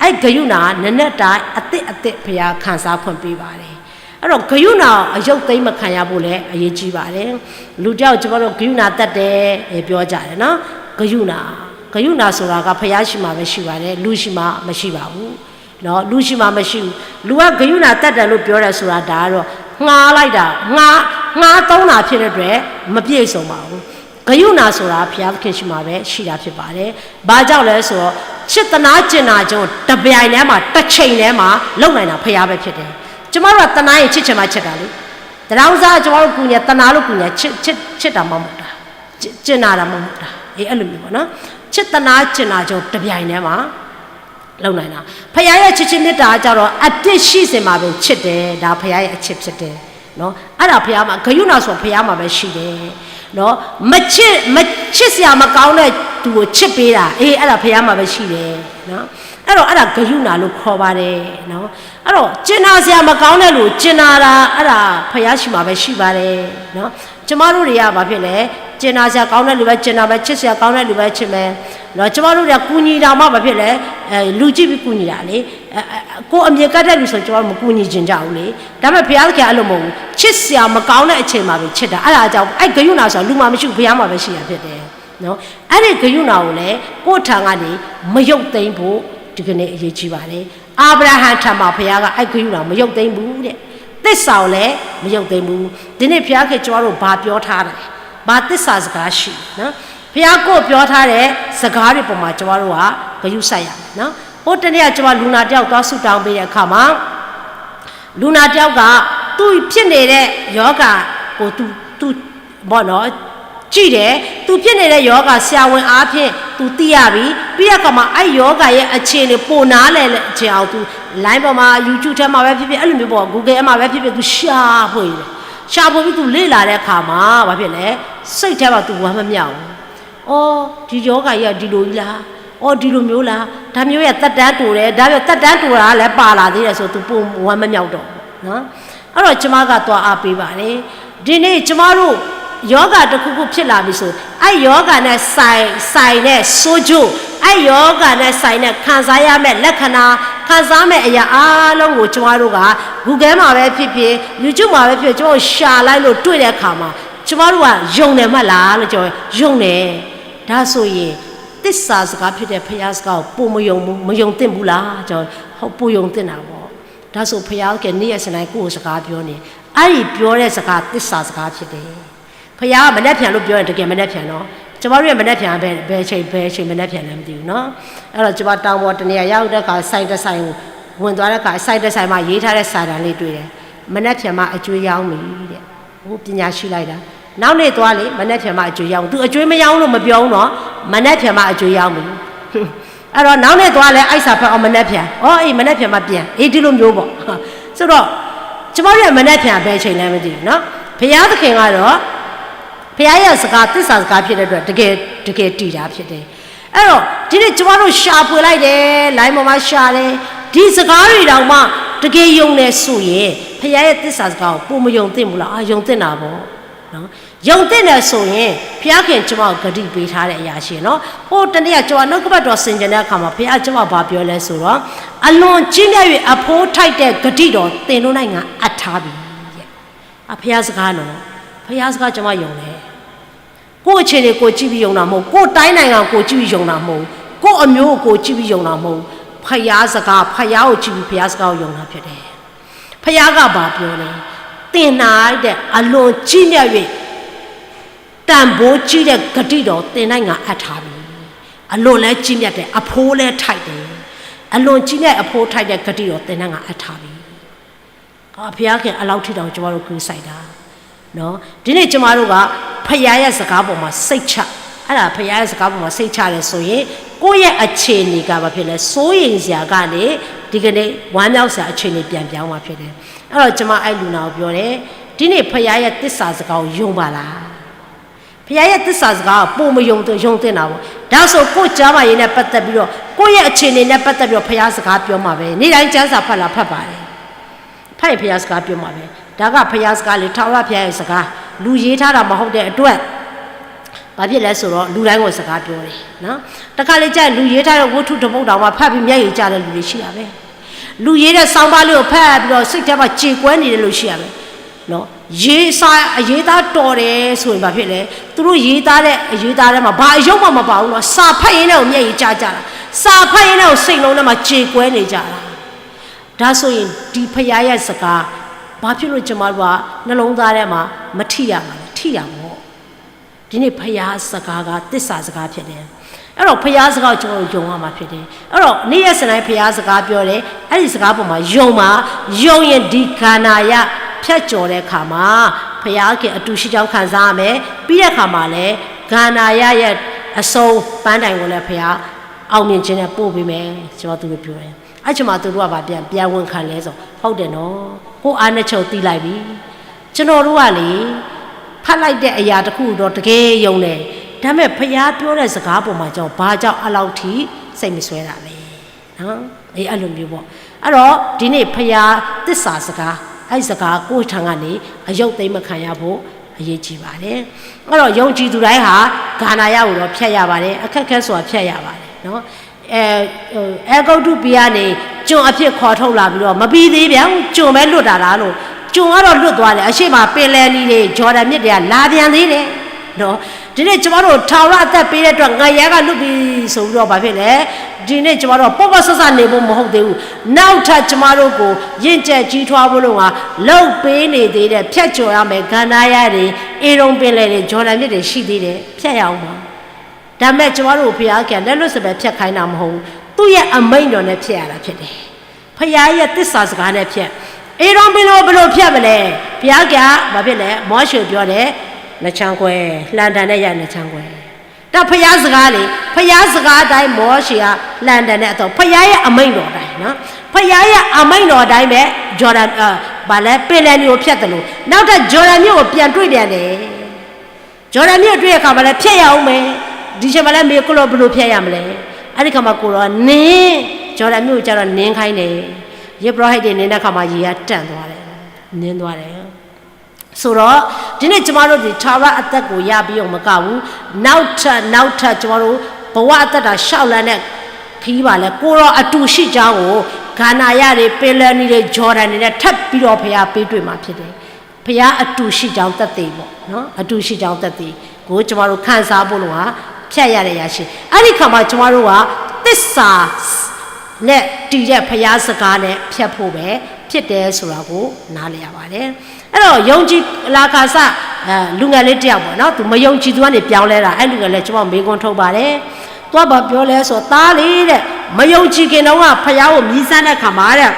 အဲ့ကရုဏာ နံနက်တိုင်းအသစ်အသစ် ဘုရားခံစားခွင့်ပေးပါတယ်. အဲ့တော့ ကရုဏာအရုပ်သိမ်းမခံရဖို့လည်း အရေးကြီးပါတယ်. လူတယောက် ကျွန်တော်တို့ ကရုဏာသက်တယ်ပြောကြတယ်နော်. ကရုဏာ၊ ကရုဏာဆိုတာက ဘုရားရှိမှပဲရှိပါတယ်၊ လူရှိမှမရှိပါဘူးနော်. လူရှိမှမရှိဘူး။ လူက ကရုဏာသက်တယ်လို့ပြောတယ်ဆိုတာ ဒါကတော့ ငှားလိုက်တာ၊ ငှား၊ ငှားသုံးတာဖြစ်တဲ့အတွက် မပြည့်စုံပါဘူး။ ကရုဏာဆိုတာ ဘုရားသခင်ရှိမှပဲရှိတာဖြစ်ပါတယ်. ဘာကြောင့်လဲဆိုတော့ ချစ်သနားကျင်နာခြင်းကို တစ်ပြိုင်တည်းမှာ၊ တစ်ချိန်တည်းမှာ လုပ်နိုင်တာ ဘုရားပဲဖြစ်တယ်. ကျမတို့က သနားရင် ချစ်ချင်မှချစ်တာလေ. သနားကစား ကျမတို့ကူညီ၊ သနားလို့ကူညီ၊ ချစ်၊ ချစ်၊ ချစ်တာမှမဟုတ်တာ၊ ကျင်နာတာမှမဟုတ်တာ၊ အေး အဲ့လိုမျိုးပေါ့နော်. ချစ်သနားကျင်နာခြင်းကို တစ်ပြိုင်တည်းမှာ လုပ်နိုင်တာ။ ဘုရားရဲ့ချစ်ခြင်းမေတ္တာကကြတော့ အပြစ်ရှိစေမှာပင်ချစ်တယ်။ ဒါဘုရားရဲ့အချစ်ဖြစ်တယ်နော်. အဲ့ဒါဘုရားမှာ၊ ကရုဏာဆိုတာ ဘုရားမှာပဲရှိတယ်နော်. မချစ်၊ မချစ်စရာမကောင်းတဲ့သူကို ချစ်ပေးတာ၊ အေး အဲ့ဒါဘုရားမှာပဲရှိတယ်နော်. အဲ့တော့ အဲ့ဒါ ကရုဏာလို့ခေါ်ပါတယ်နော်. အဲ့တော့ ကျင်နာစရာမကောင်းတဲ့လူကို ကျင်နာတာ၊ အဲ့ဒါ ဘုရားရှိမှာပဲရှိပါတယ်နော်. ကျမတို့တွေက ဘာဖြစ်လဲ၊ ကျင်နာစရာကောင်းတဲ့လူပဲ ကျင်နာမယ်၊ ချစ်စရာကောင်းတဲ့လူပဲ ချစ်မယ်နော်. ကျမတို့တွေက ကူညီတာမှ ဘာဖြစ်လဲ၊ အဲ၊ လူကြည့်ပြီးကူညီတာလေ။ အဲ၊ အဲ၊ ကိုယ်အမြင်ကတ်တဲ့လူဆို ကျမတို့ မကူညီချင်ကြဘူးလေ. ဒါပေမဲ့ ဘုရားသခင်က အဲ့လိုမဟုတ်ဘူး။ ချစ်စရာမကောင်းတဲ့အချိန်မှာပဲ ချစ်တာ။ အဲ့ဒါကြောင့် အဲ့ ကရုဏာဆိုတာ လူမှာမရှိဘူး၊ ဘုရားမှာပဲရှိတာဖြစ်တယ်နော်. အဲ့ဒီကရုဏာကိုလည်း ကိုယ့်ထံကနေ မရုပ်သိမ်းဖို့ ဒီကနေ့ အရေးကြီးပါတယ်. အၤဘြၤဟၣ်ထံးမး ဘုရားက အဲၣ်ဂံၢ်ယူၢ်နၤ မယုၢ်သ့ၣ်မူဒီး သစ္စာကိုလည်း မယုၢ်သ့ၣ်မူ, ဒ်န့ၣ် ဘုရားက ကျမတို့ ဘာပြောထားလဲ, ဘာသစ္စာစကားရှိလဲ, ဘုရားကို ပြောထားတဲ့ စကားတွေပေါ်မှာ ကျမတို့က ဂရုစိုက်ရမယ်နော်. ဟိုတနေ့က ကျမ လူနာတစ်ယောက် သွားဆူတောင်းပေးတဲ့အခါမှာ လူနာတစ်ယောက်က သူဖြစ်နေတဲ့ ရောဂါကို သူ သူ ပေါ့နော် ကြည့်တယ်။ သူဖြစ်နေတဲ့ ရောဂါ ဆရာဝန်အားဖြင့် သူသိရပြီ။ ပြီးတဲ့အခါမှာ အဲ့ရောဂါရဲ့ အခြေအနေ ပိုနားလည်ချင်အောင် သူ line ပေါ်မှာ YouTube ထဲမှာပဲဖြစ်ဖြစ် အဲ့လိုမျိုးပေါ့ Google ထဲမှာပဲဖြစ်ဖြစ် သူရှာဖွေတယ်။ ရှာဖွေပြီး သူလေ့လာတဲ့အခါမှာ ဘာဖြစ်လဲ စိတ်ထဲမှာ သူဝမ်းမမြောက်ဘူး။ အော် ဒီရောဂါကြီးက ဒီလိုကြီးလား။ အော် ဒီလိုမျိုးလား။ ဒါမျိုးရဲ့ သက်တမ်းတိုတယ်။ ဒါမျိုးသက်တမ်းတိုတာလည်း ပါလာသေးတယ်ဆို သူပိုဝမ်းမမြောက်တော့ဘူးနော်. အဲ့တော့ ကျမက သွားအားပေးပါတယ်။ ဒီနေ့ ကျမတို့ ရောဂါတစ်ခုခုဖြစ်လာပြီဆို အဲ့ရောဂါနဲ့ဆိုင်ဆိုင်တဲ့ ဆိုးကျိုး အဲ့ရောဂါနဲ့ဆိုင်တဲ့ ခံစားရမယ့်လက္ခဏာ ခံစားမယ့်အရာအားလုံးကို ကျမတို့က Google မှာပဲဖြစ်ဖြစ် YouTube မှာပဲဖြစ်ဖြစ် ကျမတို့ ရှာလိုက်လို့ တွေ့တဲ့အခါမှာ ကျမတို့က ယုံတယ်မဟုတ်လားလို့ ကျမ ယုံတယ်. ဒါဆိုရင် သစ္စာစကားဖြစ်တဲ့ ဘုရားစကားကို ပိုမယုံဘူး မယုံသင့်ဘူးလား။ ကျွန်တော် ဟုတ် ပိုယုံသင့်တာပေါ့. ဒါဆို ဘုရားက နေ့ရက်စဉ်တိုင်း ကိုယ့်ကို စကားပြောနေ အဲ့ဒီပြောတဲ့စကား သစ္စာစကားဖြစ်တယ်. ဘုရားက မနက်ဖြန်လို့ ပြောရင် တကယ်မနက်ဖြန်နော်. ကျမတို့ရဲ့ မနက်ဖြန် ဘယ် ဘယ်အချိန် ဘယ်အချိန် မနက်ဖြန်လဲ မသိဘူးနော်. အဲ့တော့ ကျမ တောင်ပေါ်တစ်နေရာ ရောက်တဲ့အခါ ဆိုင်တစ်ဆိုင်ကို ဝင်သွားတဲ့အခါ ဆိုင်တစ်ဆိုင်မှာ ရေးထားတဲ့ စာတံလေး တွေ့တယ်. မနက်ဖြန်မှ အကြွေးရောင်းမည်တဲ့. ဟို ပညာရှိလိုက်တာ နောက်နေ့သွားလေ မနက်ဖြန်မှ အကြွေးရောင်း သူ အကြွေးမရောင်းလို့ မပြောဘူးနော်. မနက်ဖြန်မှ အကြွေးရောင်းမည်. အဲ့တော့ နောက်နေ့သွားလဲ အဲ့စာဖတ် အော် မနက်ဖြန် အော် အေး မနက်ဖြန်မှ ပြန် အေး ဒီလိုမျိုးပေါ့. ဆိုတော့ ကျမတို့ရဲ့ မနက်ဖြန် ဘယ်အချိန်လဲ မသိဘူးနော်. ဘုရားသခင်ကတော့ ဘုရားရဲ့ စကား သစ္စာစကားဖြစ်တဲ့အတွက် တကယ် တကယ်တည်တာဖြစ်တယ်. အဲ့တော့ ဒီနေ့ ကျမတို့ ရှာဖွေလိုက်တယ် line ပေါ်မှာ ရှာတယ် ဒီစကားတွေတောင်မှ တကယ်ယုံတယ်ဆိုရင် ဘုရားရဲ့ သစ္စာစကားကို ပိုမယုံသင့်ဘူးလား။ အာ ယုံသင့်တာပေါ့နော်. ယုံသင့်တယ်ဆိုရင် ဘုရားခင် ကျမကို ကတိပေးထားတဲ့အရာရှိနော်. ဟိုတနေ့က ကျမ နှုတ်ကပတ်တော် ဆင်ခြင်တဲ့အခါမှာ ဘုရား ကျမကို ဘာပြောလဲဆိုတော့ အလွန်ကြီးမြတ်၍ အဘိုးထိုက်တဲ့ ဂတိတော် သင်တို့နိုင်ငံအပ်ထားပြီတဲ့. အ ဘုရားစကားနော်. ဘုရားစကား ကျမ ယုံတယ်. ကိုယ့်အခြေအနေကို ကြည့်ပြီး ယုံတာမဟုတ်ဘူး။ ကိုယ့်တိုင်းနိုင်ငံကို ကြည့်ပြီး ယုံတာမဟုတ်ဘူး။ ကိုယ့်အမျိုးကို ကြည့်ပြီး ယုံတာမဟုတ်ဘူး။ ဘုရားစကား ဘုရားကို ကြည့်ပြီး ဘုရားစကားကို ယုံတာဖြစ်တယ်. ဘုရားက ဘာပြောလဲ. သင်၌တဲ့ အလွန်ကြီးမြတ်၍ တန်ဖိုးကြီးတဲ့ ဂတိတော် သင်နိုင်ငံအပ်ထားပြီ. အလွန်လည်း ကြီးမြတ်တယ်။ အဘိုးလည်း ထိုက်တယ်. အလွန်ကြီးမြတ် အဘိုးထိုက်တဲ့ ဂတိတော် သင်နိုင်ငံအပ်ထားပြီ. အာ ဘုရားခင် အလောက်ထိတောင် ကျမတို့ ဂရုစိုက်တာနော်. ဒီနေ့ ကျမတို့က ဘုရားရဲ့ စကားပေါ်မှာ စိတ်ချ အဲ့ဒါ ဘုရားရဲ့ စကားပေါ်မှာ စိတ်ချတယ်ဆိုရင် ကိုယ့်ရဲ့ အခြေအနေက ဘာဖြစ်လဲ စိုးရိမ်စရာကနေ ဒီကနေ့ ဝမ်းမြောက်စရာ အခြေအနေ ပြန်ပြောင်းမှာ ဖြစ်တယ်. အဲ့တော့ ကျမ အဲ့လူနာကို ပြောတယ် ဒီနေ့ ဘုရားရဲ့ သစ္စာစကားကို ယုံပါလား. ဘုရားရဲ့ သစ္စာစကားကို ပိုမယုံသင့် ယုံသင့်တာပေါ့. ဒါဆို ကိုယ့်ကျန်းမာရေးနဲ့ ပတ်သက်ပြီးတော့ ကိုယ့်ရဲ့ အခြေအနေနဲ့ ပတ်သက်ပြီးတော့ ဘုရားစကား ပြောမှာပဲ. နေ့တိုင်း ကျမ်းစာ ဖတ်လား ဖတ်ပါတယ်. ဖတ်ရင် ဘုရားစကား ပြောမှာပဲ. ဒါက ဘုရားစကားလေ ထာဝရဘုရားရဲ့ စကား လူရေးထားတာ မဟုတ်တဲ့အတွက် ဘာဖြစ်လဲဆိုတော့ လူတိုင်းကို စကားပြောတယ်နော်. တခါလေကျရင် လူရေးထားတဲ့ ဝတ္ထုတစ်ပုဒ်တောင်မှ ဖတ်ပြီး မျက်ရည်ကျတဲ့ လူတွေ ရှိတာပဲ. လူရေးတဲ့ ဆောင်းပါးလေးကို ဖတ်ပြီးတော့ စိတ်ထဲမှာ ကြေကွဲနေတဲ့ လူ ရှိတာပဲနော်. ရေးစာ အရေးသားတော်တယ်ဆိုရင် ဘာဖြစ်လဲ. သူတို့ရေးသားတဲ့ အရေးသားထဲမှာ ဘာအယုံမှ မပါဘူးနော်. စာဖတ်ရင်းနဲ့ကို မျက်ရည်ကျကျတာ, စာဖတ်ရင်းနဲ့ကို စိတ်လုံးထဲမှာ ကြေကွဲနေကြတာ. ဒါဆိုရင် ဒီဘုရားရဲ့ စကား ဘာဖြစ်လို့ ကျမတို့က နှလုံးသားထဲမှာ မထိရမှာလဲ. ထိတာပေါ့. ဒီနေ့ ဘုရားစကားက သစ္စာစကား ဖြစ်တယ်. အဲ့တော့ ဘုရားစကားကို ကျွန်တော်တို့ ယုံရမှာ ဖြစ်တယ်. အဲ့တော့ နေ့ရက်စဉ်တိုင်း ဘုရားစကား ပြောတယ်. အဲ့ဒီစကားပေါ်မှာ ယုံပါ. ယုံရင် ဒီကန္နာရ ဖြတ်ကျော်တဲ့အခါမှာ ဘုရားခင် အတူရှိကြောင်း ခံစားရမယ်. ပြီးတဲ့အခါမှာလည်း ကန္နာရရဲ့ အဆုံး ပန်းတိုင်ကိုလည်း ဘုရား အောင်မြင်ခြင်းနဲ့ ပို့ပေးမယ်. ကျွန်တော် သူတို့ ပြောတယ်. အဲ့ချိန်မှာ သူတို့က ဘာပြန် ပြန်ဝန်ခံလဲဆို ဟုတ်တယ်နော်. ကိုယ့်အားနည်းချက်ကို သိလိုက်ပြီ. ကျွန်တော်တို့ကလေ ဖတ်လိုက်တဲ့ အရာတစ်ခုကိုတော့ တကယ်ယုံတယ်. ဒါပေမဲ့ ဘုရားပြောတဲ့ စကားပေါ်မှာ ကျွန်တော် ဘာကြောင့် အဲ့လောက်ထိ စိတ်မစွဲတာလဲနော်. အေး အဲ့လိုမျိုးပေါ့. အဲ့တော့ ဒီနေ့ ဘုရားသစ္စာစကား အဲ့ဒီစကား ကိုယ့်ထံကနေ အယုတ်သိမ်းမခံရဖို့ အရေးကြီးပါတယ်. အဲ့တော့ ယုံကြည်သူတိုင်းဟာ ကန္နာရကိုတော့ ဖြတ်ရပါတယ်. အခက်အခဲဆိုတာ ဖြတ်ရပါတယ်နော်. အဲ အဲဂုတ္တုပြည်ကနေ ကျွန်အဖြစ် ခေါ်ထုတ်လာပြီးတော့ မပြီးသေးပြန်ဘူး, ကျွန်ပဲလွတ်တာလားလို့, ကျွန်ကတော့လွတ်သွားတယ်, အရှေ့မှာပင်လယ်နီတွေ, ဂျော်ဒန်မြစ်တွေက လာပြန်သေးတယ်နော်. ဒီးန့ၣ် ကျွန်တော်တို့ ထာဝရအသက်ပေးတဲ့အတွက် ငရဲကလွတ်ပြီဆိုပြီးတော့ ဘာဖြစ်လဲ, ဒီနေ့ ကျွန်တော်တို့ ပေါ့ပေါ့ဆဆနေဖို့ မဟုတ်သေးဘူး. နောက်ထပ် ကျွန်တော်တို့ကို ယဉ်ကျယ်ကြီးထွားဖို့လို့က လုပ်ပေးနေသေးတယ်. ဖြတ်ကျော်ရမယ့် ကန္နာရတွေ၊ ဧဒုံပင်လယ်တွေ၊ ဂျော်ဒန်မြစ်တွေ ရှိသေးတယ်. ဖြတ်ရအောင်ပါ. ဒါပေမဲ့ ကျွန်တော်တို့ကို ဘုရားခင်က လက်လွတ်စပယ် ဖြတ်ခိုင်းတာ မဟုတ်ဘူး. သူ့ရဲ့အမိန့်တော်နဲ့ ဖြတ်ရတာဖြစ်တယ်. ဘုရားရဲ့သစ္စာစကားနဲ့ဖြတ်. ဧဒုံပင်လယ်ကို ဘယ်လိုဖြတ်မလဲ? ဘုရားက ဘာဖြစ်လဲ? မောရှေပြောတယ်, နှစ်ချောင်းခွဲ, လှံတံနဲ့ ရိုက် နှစ်ချောင်းခွဲ. ဒါဘုရားစကားလေ, ဘုရားစကားအတိုင်း မောရှေက လှံတံနဲ့ အတော့ ဘုရားရဲ့အမိန့်တော်အတိုင်းနော်, ဘုရားရဲ့အမိန့်တော်အတိုင်းပဲ ဂျော်ဒန်, ဘာလဲ, ပင်လယ်နီကိုဖြတ်သလို, နောက်ထပ် ဂျော်ဒန်မြစ်ကို ပြန်တွေ့ပြန်တယ်. ဂျော်ဒန်မြစ်ကိုတွေ့တဲ့အခါမှာလည်း ဖြတ်ရအောင်မယ်. ဒီအချိန်မှာလည်း မေး ကိုယ့်လို ဘယ်လိုဖြတ်ရမလဲ? အဲ့ဒီအခါမှာ ကိုယ်တော်က နင်း, ဂျော်ဒန်မြစ်ကို ကျတော့ နင်းခိုင်းတယ်. ယဇ်ပုရောဟိတ်တွေ နင်းတဲ့အခါမှာ ရေကတန့်သွားတယ်, နင်းသွားတယ်. ဆိုတော့ ဒီနေ့ ကျွန်တော်တို့ ဒီ ထာဝရအသက်ကို ရပြီးရုံမကဘူး, နောက်ထပ် နောက်ထပ် ကျွန်တော်တို့ ဘဝအသက်တာ လျှောက်လှမ်းတဲ့ ခရီးမှာလည်း ကိုယ်တော်အတူရှိကြောင်းကို ကန္နာရတွေ၊ ပင်လယ်နီတွေ၊ ဂျော်ဒန်တွေနဲ့ ထပ်ပြီးတော့ ဘုရားပေးတွေ့မှာဖြစ်တယ်. ဘုရားအတူရှိကြောင်းသက်သေပေါ့နော်, အတူရှိကြောင်းသက်သေကို ကျွန်တော်တို့ ခံစားဖို့လိုဟာ ဖြတ်ရတဲ့အရာရှိ. အဲ့ဒီအခါမှာ ကျွန်တော်တို့က သစ္စာနဲ့တည်တဲ့ ဘုရားစကားနဲ့ ဖြတ်ဖို့ပဲဖြစ်တယ်ဆိုတာကို နားလည်ရပါတယ်. အဲ့တော့ ယုံကြည်လာခါစ အဲ လူငယ်လေးတစ်ယောက်ပေါ့နော်, သူမယုံကြည်သူကနေ ပြောင်းလဲတာ, အဲ့လူငယ်လေး ကျွန်မမေးခွန်းထုတ်ပါတယ်. သူကဘာပြောလဲဆိုတော့ သားလေးတဲ့, မယုံကြည်ခင်တုန်းက ဘုရားကို မြည်းစမ်းတဲ့အခါမှာတဲ့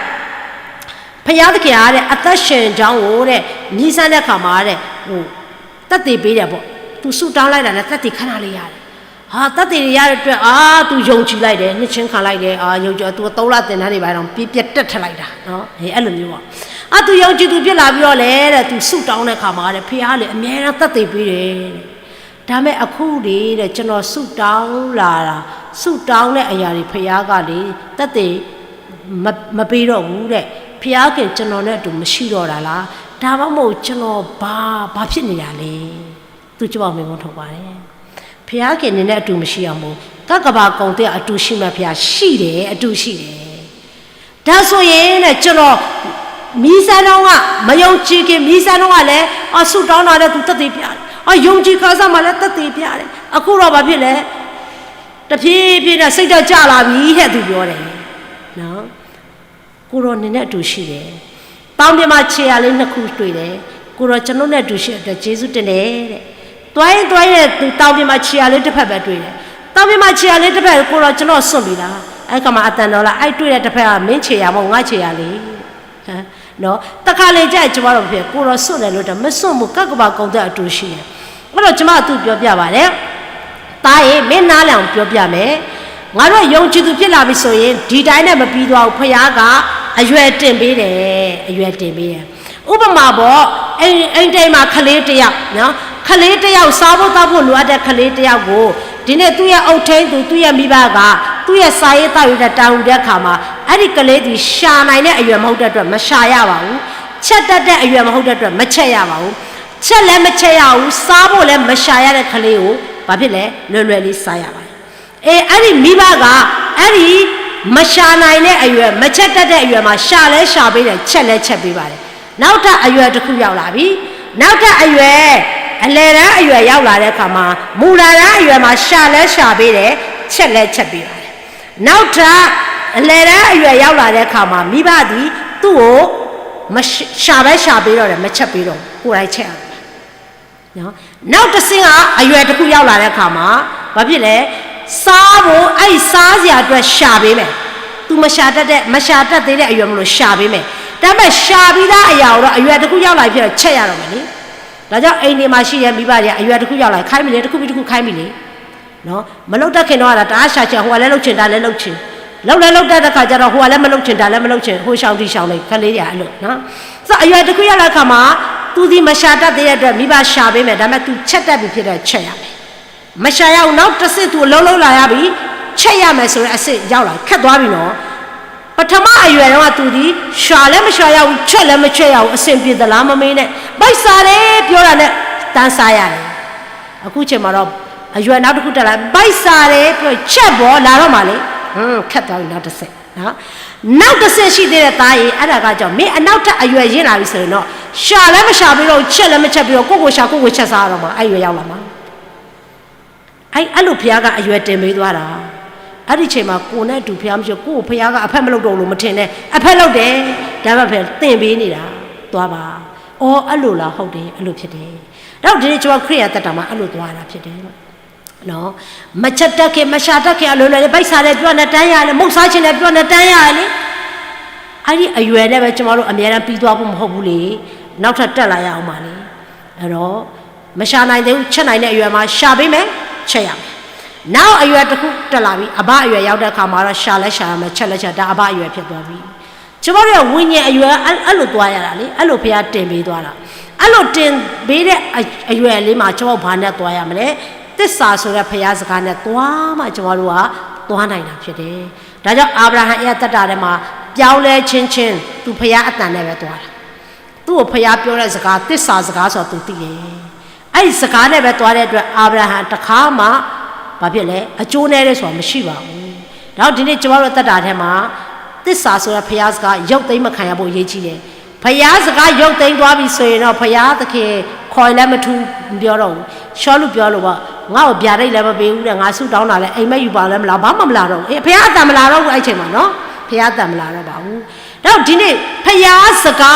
ဘုရားသခင်ကတဲ့ အသက်ရှင်ကြောင်းကိုတဲ့ မြည်းစမ်းတဲ့အခါမှာတဲ့ ဟို သက်သေပေးတယ်ပေါ့. သူဆုတောင်းလိုက်တာနဲ့ သက်သေခဏလေးရတယ်. ဟာ သက်သေရတဲ့အတွက် အာ သူယုံကြည်လိုက်တယ်, နှစ်ခြင်းခံလိုက်တယ်, အာ ယုံကြည်, သူသုံးလသင်တန်းတွေပါတော့ ပြတ်ပြတ်တက်ထက်လိုက်တာနော်, အဲ အဲ့လိုမျိုးပေါ့. အာ သူယုံကြည်သူဖြစ်လာပြီးတော့လေတဲ့, သူဆုတောင်းတဲ့အခါမှာတဲ့ ဘုရားလေ အမြဲတမ်းသက်သေပေးတယ်တဲ့. ဒါပေမဲ့အခုလေတဲ့ ကျွန်တော်ဆုတောင်းလာတာ, ဆုတောင်းတဲ့အရာတွေ ဘုရားကလေ သက်သေ မ မပေးတော့ဘူးတဲ့, ဘုရားခင်ကျွန်တော်နဲ့အတူ မရှိတော့တာလား, ဒါမှမဟုတ် ကျွန်တော်ဘာ ဘာဖြစ်နေတာလဲ, သူကျွန်မမေးခွန်းထုတ်ပါတယ်. ဘုရားခင်နင်နဲ့အတူ မရှိအောင်မို့, ကပ်ကဘာကုန်သစ်အတူရှိမှ ဘုရား ရှိတယ်, အတူရှိတယ်. ဒါဆိုရင်တဲ့ ကျွန်တော် မြည်းစမ်းတုန်းက မယုံကြည်ခင် မြည်းစမ်းတုန်းကလည်း အဆုတောင်းတာလည်း သူသက်သေပြတယ်, အယုံကြည်ခါစမှာလည်း သက်သေပြတယ်, အခုတော့ ဘာဖြစ်လဲ, တဖြည်းဖြည်းနဲ့ စိတ်ဓာတ်ကျလာပြီတဲ့, သူပြောတယ်နော်. ကိုယ်တော်နင်နဲ့အတူရှိတယ်. တောင်ပြင်မှာ ခြေရာလေးနှစ်ခုတွေ့တယ်. ကိုယ်တော်ကျွန်တော်နဲ့အတူရှိတဲ့အတွက် ကျေးဇူးတင်တယ်တဲ့. သွားရင်းသွားရင်းနဲ့ သူတောင်ပြင်မှာ ခြေရာလေးတစ်ဖက်ပဲတွေ့တယ်. တောင်ပြင်မှာ ခြေရာလေးတစ်ဖက် ကိုယ်တော်ကျွန်တော်စွန့်ပြီလား? အဲ့ခါမှာ အသံတော်လာ, အဲ့တွေ့တဲ့တစ်ဖက်က မင်းခြေရာမဟုတ် ငါခြေရာလေး. နော်, တခါလေကြာရင် ကျွန်မတို့ဖြစ် ကိုယ်တော်စွန့်တယ်လို့တမစွန့်ဘူး, ကပ်ကဘာကုန်သစ်အတူရှိတယ်. အဲ့တော့ ကျွန်မသူပြောပြပါတယ်. သားရေ, မင်းနားလည်အောင်ပြောပြမယ်. ငါတို့ယုံကြည်သူဖြစ်လာပြီဆိုရင် ဒီတိုင်းနဲ့မပြီးသွားဘူး. ဘုရားကအရွယ်တင်ပေးတယ်, အရွယ်တင်ပေးတယ်. ဥပမာပေါ့, အိမ်, အိမ်တစ်အိမ်မှာ ကလေးတစ်ယောက်နော်, ကလေးတစ်ယောက် စားဖို့သောက်ဖို့လိုအပ်တဲ့ ကလေးတစ်ယောက်ကို ဒီနေ့သူ့ရဲ့အုပ်ထိန်းသူ, သူ့ရဲ့မိဘက သူ့ရဲ့စားရေးသောက်ရေးအတွက် တာဝန်ယူတဲ့အခါမှာ အဲ့ဒီကလေးသည် ရှာနိုင်တဲ့အရွယ်မဟုတ်တဲ့အတွက် မရှာရပါဘူး. ချက်တတ်တဲ့အရွယ်မဟုတ်တဲ့အတွက် မချက်ရပါဘူး. ချက်လည်းမချက်ရဘူး, စားဖို့လည်းမရှာရတဲ့ကလေးကို ဘာဖြစ်လဲ, လွယ်လွယ်လေးစားရပါတယ်. အဲ, အဲ့ဒီမိဘက အဲ့ဒီမရှာနိုင်တဲ့အရွယ်, မချက်တတ်တဲ့အရွယ်မှာ ရှာလည်းရှာပေးတယ်, ချက်လည်းချက်ပေးပါတယ်. နောက်ထပ်အရွယ်တစ်ခုရောက်လာပြီ. နောက်ထပ်အရွယ်, အလယ်တန်းအရွယ်ရောက်လာတဲ့အခါမှာ မူလတန်းအရွယ်မှာ ရှာလည်းရှာပေးတယ်, ချက်လည်းချက်ပေးပါတယ်. နောက်ထပ်အလယ်တန်းအရွယ်ရောက်လာတဲ့အခါမှာ မိဘသည်သူ့ကိုမရှာ, ရှာပဲရှာပေးတော့တယ်, မချက်ပေးတော့ဘူး, ကိုယ်တိုင်ချက်ရတယ်. နော်, နောက်တစ်ဆင့်ကအရွယ်တစ်ခုရောက်လာတဲ့အခါမှာ ဘာဖြစ်လဲ, စားဖို့, အဲ့ဒီစားစရာအတွက်ရှာပေးမယ်. သူမရှာတတ်တဲ့, မရှာတတ်သေးတဲ့အရွယ်မို့လို့ ရှာပေးမယ်. ဒါပေမဲ့ ရှာပြီးသားအရာကိုတော့ အရွယ်တစ်ခုရောက်လာပြီဖြစ်တော့ ချက်ရတော့မယ်လေ. ဒါကြောင့် အိမ်တွေမှာရှိတဲ့မိဘတွေက အရွယ်တစ်ခုရောက်လာရင် ခိုင်းပြီလေ, တစ်ခုပြီးတစ်ခုခိုင်းပြီလေ. နော်, မလုပ်တတ်ခင်တော့ အဲ့ဒါ တအားရှာချင် ဟိုကလည်းလုပ်ချင် ဒါလည်းလုပ်ချင်, လုပ်လည်းလုပ်တတ်တဲ့ခါကျတော့ ဟိုကလည်းမလုပ်ချင် ဒါလည်းမလုပ်ချင်, ဟိုရှောင်ဒီရှောင်နေ ကလေးတွေက အဲ့လိုနော်. ဆိုတော့ အရွယ်တစ်ခုရောက်လာတဲ့အခါမှာ သူသည်မရှာတတ်သေးတဲ့အတွက် မိဘရှာပေးမယ်, ဒါပေမဲ့ သူချက်တတ်ပြီဖြစ်တော့ ချက်ရမယ်. မရှာရဘူး, နောက်တစ်ဆင့် သူအလုပ်လုပ်လာရပြီ, ချက်ရမယ်ဆိုတဲ့အဆင့်ရောက်လာ, ခက်သွားပြီနော်. ပထမအရွယ်တုန်းက သူသည် ရှာလည်းမရှာရဘူး, ချက်လည်းမချက်ရဘူး, အဆင်ပြေသလားမမေးနဲ့, ဗိုက်ဆာတယ်ပြောတာနဲ့ တန်းစားရတယ်. အခုချိန်မှာတော့ အရွယ်နောက်တစ်ခုတက်လာ, ဗိုက်ဆာတယ်ပြော, ချက်ပေါ့, လာတော့မှာလေ. ဟွန်း, ခက်သွားပြီ နောက်တစ်ဆင့်နော်. နောက်တစ်ဆင့်ရှိသေးတယ် သားရေ, အဲ့ဒါကကြောင့် မင်းအနောက်ထပ်အရွယ်ရင့်လာပြီဆိုရင်တော့ ရှာလည်းမရှာပြီးတော့, ချက်လည်းမချက်ပြီးတော့, ကိုယ့်ကိုယ်ရှာ ကိုယ့်ကိုယ်ချက်စားရတော့မှာ, အဲ့ရွယ်ရောက်လာမှာ. အဲ့ အဲ့လိုဘုရားကအရွယ်တင်ပေးသွားတာ။ အဲ့ဒီအချိန်မှာ ကိုယ်နဲ့အတူဘုရားမရှိဘူး။ ကိုယ့်ကိုဘုရားကအဖက်မလုပ်တော့ဘူးလို့မထင်နဲ့။ အဖက်လုပ်တယ်။ ဒါပေမဲ့ဘုရားတင်ပေးနေတာ။ သွားပါ။ အော် အဲ့လိုလား။ ဟုတ်တယ်။ အဲ့လိုဖြစ်တယ်။ ဒါကြောင့်ဒီနေ့ကျွန်တော်ခရစ်ယာန်သက်တာမှာအဲ့လိုသွားရတာဖြစ်တယ်။ နော်။ မချက်တက်ခင် မရှာတတ်ခင် အလိုလိုလေ ဗိုက်ဆာတယ်ပြောနေတန်းရတယ်။ မုန့်စားချင်တယ်ပြောနေတန်းရတယ်လေ။ အဲ့ဒီအရွယ်နဲ့ပဲကျွန်တော်တို့အမြဲတမ်းပြီးသွားဖို့မဟုတ်ဘူးလေ။ နောက်ထပ်တက်လာရအောင်ပါလေ။ အဲ့တော့ မရှာနိုင်သေးဘူး ချက်နိုင်တဲ့အရွယ်မှာရှာပေးမယ် ချက်ရမယ်။ နောက်အရွယ်တစ်ခုတက်လာပြီ အဘအရွယ်ရောက်တဲ့အခါမှာတော့ရှာလဲရှာရမယ် ချက်လဲချက် ဒါအဘအရွယ်ဖြစ်သွားပြီ။ ကျွန်တော်တို့ရဲ့ဝိညာဉ်အရွယ်အဲ့အဲ့လိုသွားရတာလေ အဲ့လိုဘုရားတင်ပေးသွားတာ။ အဲ့လိုတင်ပေးတဲ့အအရွယ်လေးမှာကျွန်တော်တို့ဘာနဲ့သွားရမလဲ။ သစ္စာဆိုတဲ့ဘုရားစကားနဲ့သွားမှကျွန်တော်တို့ကသွားနိုင်တာဖြစ်တယ်။ ဒါကြောင့်အာဗြဟံရဲ့အသက်တာထဲမှာပြောင်းလဲခြင်းချင်းသူဘုရားအသံနဲ့ပဲသွားတာ။ သူ့ကိုဘုရားပြောတဲ့စကား သစ္စာစကားဆိုတော့သူသိတယ်။ အဲ့ဒီစကားနဲ့ပဲသွားတဲ့အတွက် အာဗြဟံတစ်ခါမှ ဘာဖြစ်လဲ အကျိုးနည်းတယ်ဆိုတာမရှိပါဘူး။ ဒါကြောင့်ဒီနေ့ကျွန်တော်တို့အသက်တာထဲမှာ သစ္စာဆိုတဲ့ဘုရားစကားရုပ်သိမ်းမခံရဖို့အရေးကြီးတယ်။ ဘုရားစကားရုပ်သိမ်းသွားပြီဆိုရင်တော့ ဘုရားသခင်ခေါ်ရင်လည်းမထူးပြောတော့ဘူး။ ရှောလုပြောလို့ပေါ့ ငါ့ကိုဗျာဒိတ်လည်းမပေးဘူးတဲ့ ငါဆုတောင်းတာလည်းအိမ်မက်ယူပါလည်းမလာ ဘာမှမလာတော့ဘူး။ အေး ဘုရားအသံမလာတော့ဘူး အဲ့ချိန်မှာနော် ဘုရားအသံမလာတော့ပါဘူး။ ဒါကြောင့်ဒီနေ့ဘုရားစကာ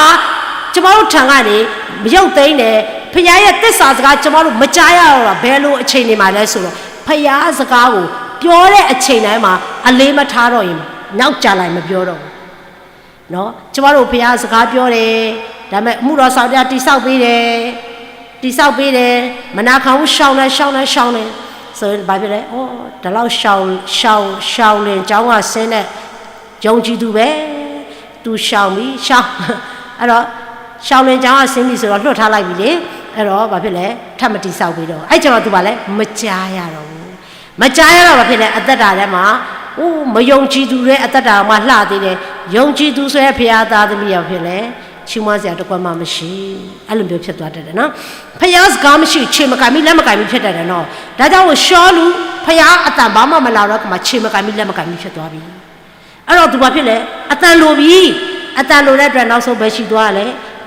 းကျွန်တော်တို့ထံကနေရုပ်သိမ်းတယ်။ ဘုရားရဲ့သစ္စာစကားကျွန်တော်တို့မကြားရတော့တာဘယ်လိုအခြေအနေမှာလဲဆိုတော့ ဘုရားစကားကိုပြောတဲ့အချိန်တိုင်းမှာအလေးမထားတော့ရင်နောက်ကျလာရင်မပြောတော့ဘူးနော်။ ကျွန်တော်တို့ဘုရားစကားပြောတယ်။ ဒါပေမဲ့အမှုတော်ဆောင်တရားတိစောက်ပေးတယ်။ တိစောက်ပေးတယ်။ မနာခံဘူးရှောင်တယ်ရှောင်တယ်ရှောင်တယ်ဆိုရင်ဘာဖြစ်လဲ။ အော် ဒီလောက်ရှောင်ရှောင်ရှောင်လင်ကျောင်းကဆင်းတဲ့ ယုံကြည်သူပဲ။ သူရှောင်ပြီရှောင်အဲ့တော့ရှောင်လင်ကျောင်းကဆင်းပြီဆိုတော့လွှတ်ထားလိုက်ပြီလေ။ အဲ့တော့ဘာဖြစ်လဲ ထပ်မတိစောက်ပေးတော့ဘူး။ အဲ့ကျတော့သူဘာလဲ မကြားရတော့ဘူး။ မကြားရတော့ဘာဖြစ်လဲ အသက်တာထဲမှာ အိုး မယုံကြည်သူတွေအသက်တာမှာလှသေးတယ်။ ယုံကြည်သူဆိုတဲ့ဘုရားသားသမီးရောဖြစ်လဲ ချီးမွမ်းစရာတစ်ခွက်မှမရှိအဲ့လိုမျိုးဖြစ်သွားတတ်တယ်နော်။ ဘုရားစကားမရှိခြေမကိုင်မိလက်မကိုင်မိဖြစ်တတ်တယ်နော်။ ဒါကြောင့်မို့ရှောလုဘုရားအသံဘာမှမလာတော့ကမှခြေမကိုင်မိလက်မကိုင်မိဖြစ်သွားပြီ။ အဲ့တော့သူဘာဖြစ်လဲ အသံလိုပြီ။ အသံလိုတဲ့အတွက်နောက်ဆုံးဘယ်ရှိသွားလဲ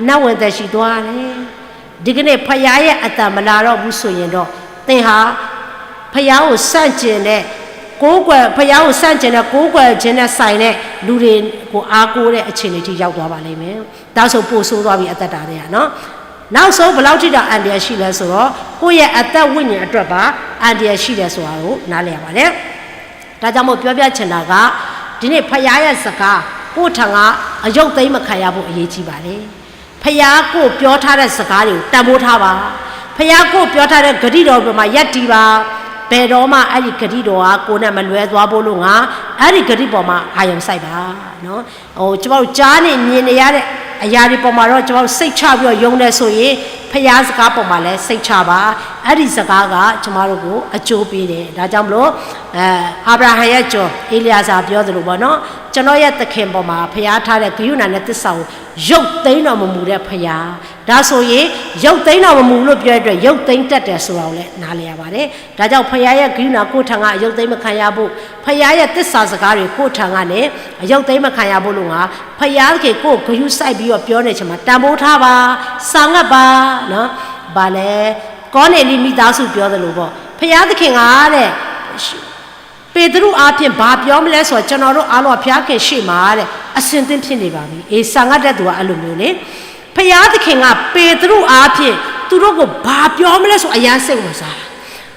နတ်ဝင်သက်ရှိသွားတယ်။ ဒီကနေ့ဖယားရဲ့အသံမလာတော့ဘူးဆိုရင်တော့သင်ဟာဖယားကိုဆန့်ကျင်တဲ့ကိုးကွယ်ဖယားကိုဆန့်ကျင်တဲ့ကိုးကွယ်ခြင်းနဲ့ဆိုင်တဲ့လူတွေကိုအားကိုးတဲ့အခြေအနေထိရောက်သွားပါလိမ့်မယ်။ ဒါဆိုပိုဆိုးသွားပြီအသက်တာတွေကနော်။ နောက်ဆုံးဘယ်လောက်ထိတောင်အန္တရာယ်ရှိလဲဆိုတော့ကိုယ့်ရဲ့အသက်ဝိညာဉ်အတွက်ပါအန္တရာယ်ရှိတယ်ဆိုတာကိုနားလည်ရပါတယ်။ ဒါကြောင့်မို့ပြောပြချင်တာကဒီနေ့ဖယားရဲ့စကားကိုယ့်ထံကအရုပ်သိမ်းမခံရဖို့အရေးကြီးပါတယ်။ ဖယားကိုပြောထားတဲ့စကားတွေကိုတန်ဖိုးထားပါ။ ဖယားကိုပြောထားတဲ့ဂတိတော်ပေါ်မှာယက်တီပါ။ ဘယ်တော့မှအဲ့ဒီဂတိတော်ဟာကိုယ်နဲ့မလွဲသွားဖို့လို့ငါအဲ့ဒီဂတိပေါ်မှာအာရုံစိုက်ပါနော်။ ဟိုကျွန်တော်တို့ကြားနေမြင်နေရတဲ့အရာတွေပေါ်မှာတော့ကျွန်တော်တို့စိတ်ချပြီးတော့ယုံတယ်ဆိုရင်ဖယားစကားပေါ်မှာလည်းစိတ်ချပါ။ အဲ့ဒီစကားကကျွန်တော်တို့ကိုအကျိုးပေးတယ်။ ဒါကြောင့်မလို့အဲအာဗြဟံရဲ့ကျွန်ဧလျာစာပြောသလိုပေါ့နော်။ ကျွန်တော်ရဲ့သခင်ပေါ်မှာဖယားထားတဲ့ဂရုဏာနဲ့သစ္စာကိုရုပ်သိမ်းတော်မမူတဲ့ဖယားဒါဆိုရင်ရုပ်သိမ်းတော်မမူလို့ပြောတဲ့အတွက်ရုပ်သိမ်းတတ်တယ်ဆိုတာကိုလည်းနားလည်ရပါတယ်။ ဒါကြောင့်ဖယားရဲ့ဂရုဏာကိုယ့်ထံကအရုပ်သိမ်းမခံရဖို့ဖယားရဲ့သစ္စာစကားတွေကိုယ့်ထံကနေအရုပ်သိမ်းမခံရဖို့လို့ငါဖယားသခင်ကိုယ်ဂရုစိုက်ပြီးတော့ပြောနေချင်မှာတန်ဖိုးထားပါစာငတ်ပါနော်။ ဘာလဲကောနေလီမိသားစုပြောသလိုပေါ့ဖယားသခင်ကတဲ့ပေတရုအားဖြင့်ဘာပြောမလဲဆိုတော့ကျွန်တော်တို့အားလုံးဘုရားခင်ရှေ့မှာတဲ့အစင်သင့်ဖြစ်နေပါပြီ။အေးစာငတ်တဲ့သူကအဲ့လိုမျိုးလေဖယားသခင်ကပေတရုအားဖြင့်သူတို့ကိုဘာပြောမလဲဆိုအရမ်းစိတ်ဝင်စားတာ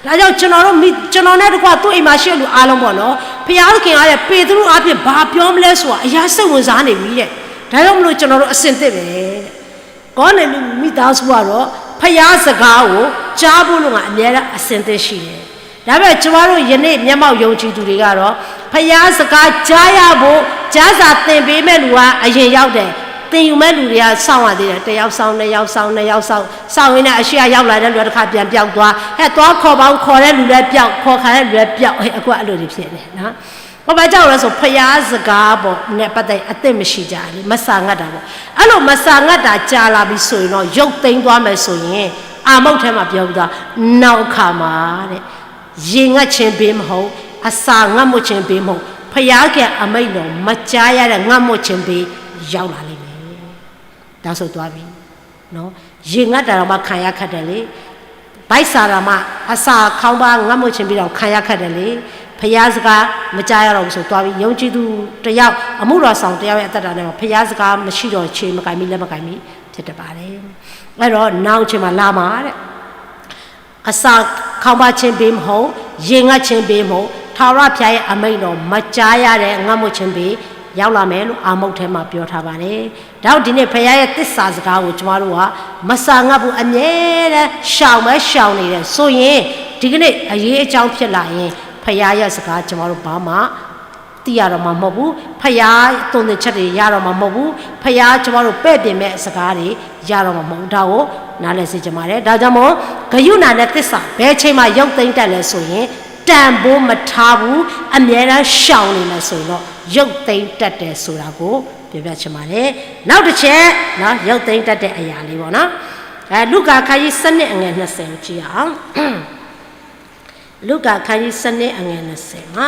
။ဒါကြောင့်ကျွန်တော်တို့မိကျွန်တော်နဲ့တကွသူ့အိမ်မှာရှိတဲ့လူအားလုံးပေါ့နော်။ဘုရားသခင်ကလည်းပေတရုအားဖြင့်ဘာပြောမလဲဆိုတာအရမ်းစိတ်ဝင်စားနေပြီတဲ့။ဒါကြောင့်မလို့ကျွန်တော်တို့အစင်သင့်ပဲတဲ့။ကောနေလူမိသားစုကတော့ဖယားစကားကိုကြားဖို့လို့ငါအမြဲတမ်းအစင်သင့်ရှိတယ်။ဒါပေမဲ့ကျမတို့ယနေ့မျက်မှောက်ယုံကြည်သူတွေကတော့ဖယားစကားကြားရဖို့ကျမ်းစာသင်ပေးမဲ့လူကအရင်ရောက်တယ်။သင်ယူမဲ့လူတွေကစောင့်ရသေးတယ်။တစ်ယောက်စောင့်နှစ်ယောက်စောင့်နှစ်ယောက်စောင့်စောင့်ရင်းနဲ့အရှေ့ကရောက်လာတဲ့လူတစ်ခါပြန်ပျောက်သွားဟဲ့သွားခေါ်ပါဦးခေါ်တဲ့လူလည်းပျောက်ခေါ်ခံတဲ့လူလည်းပျောက်ဟဲ့အခုအဲ့လိုတွေဖြစ်နေနော်။ဘာကြောင့်လဲဆိုဖယားစကားပေါ့နဲ့ပတ်သက်အသင့်မရှိကြလေမဆာငတ်တာပေါ့။အဲ့လိုမဆာငတ်တာကြာလာပြီဆိုရင်တော့ရုပ်သိမ်းသွားမယ်ဆိုရင်အာမုတ်ထဲမှာပြောပြီးသားနောက်အခါမှာတဲ့ရေငတ်ခြင်းပေးမဟုတ်အစာငတ်မွတ်ခြင်းပေးမဟုတ်ဖယားကအမိန့်တော်မကြားရတဲ့ငတ်မွတ်ခြင်းပေးရောက်လာလိမ့်မယ်။ဒါဆိုသွားပြီနော်။ရေငတ်တာတော့မှခံရခက်တယ်လေ။ ဗိုက်ဆာတာမှ အစာခေါင်းပါး ငတ်မွတ်ခြင်းပြီးတော့ ခံရခက်တယ်လေ။ ဘုရားစကား မကြားရတော့ဘူးဆိုသွားပြီ။ ယုံကြည်သူတစ်ယောက် အမှုတော်ဆောင်တစ်ယောက်ရဲ့ အသက်တာထဲမှာ ဘုရားစကား မရှိတော့ ခြေမကိုင်မိ လက်မကိုင်မိ ဖြစ်တတ်ပါတယ်။ အဲ့တော့ နောင်အချိန်မှာ လာမှာတဲ့ အစာခေါင်းပါးခြင်း ပေးမဟုတ်၊ ရေငတ်ခြင်း ပေးမဟုတ်၊ ထာဝရဘုရားရဲ့ အမိန့်တော် မကြားရတဲ့ ငတ်မွတ်ခြင်း ပေး ရောက်လာမယ်လို့ အာမုတ်ထဲမှာ ပြောထားပါတယ်။ ဒါကြောင့် ဒီနေ့ ဘုရားရဲ့ သစ္စာစကားကို ကျမတို့က မဆာငတ်ဘူး၊ အမြဲတမ်း ရှောင်ပဲရှောင်နေတယ်ဆိုရင် ဒီကနေ့ အရေးအကြောင်း ဖြစ်လာရင် ဘုရားရဲ့ စကား ကျမတို့ ဘာမှ သိရတော့မှာ မဟုတ်ဘူး။ ဘုရား သွန်သင်ချက်တွေ ရတော့မှာ မဟုတ်ဘူး။ ဘုရား ကျမတို့ ပဲ့ပြင်မဲ့ စကားတွေ ရတော့မှာ မဟုတ်ဘူး။ ဒါကို နားလည်စေချင်ပါတယ်။ ဒါကြောင့်မို့ ကရုဏာနဲ့ သစ္စာ ဘယ်အချိန်မှာ ရုပ်သိမ်းတတ်လဲဆိုရင် တန်ဖိုးမထားဘူး။ အမြဲတမ်း ရှောင်နေမယ်ဆိုရင်တော့ ရုပ်သိမ်းတတ်တယ်ဆိုတာကို ပြောပြချင်ပါတယ်။ နောက်တစ်ချက်နော် ရုပ်သိမ်းတတ်တဲ့အရာလေးပေါ့နော်။ အဲ လူကာခန်းကြီး ဆယ့်နှစ် အငယ် နှစ်ဆယ်ကို ကြည့်ရအောင်။ လူကာခန်းကြီး ဆယ့်နှစ် အငယ် နှစ်ဆယ်မှာ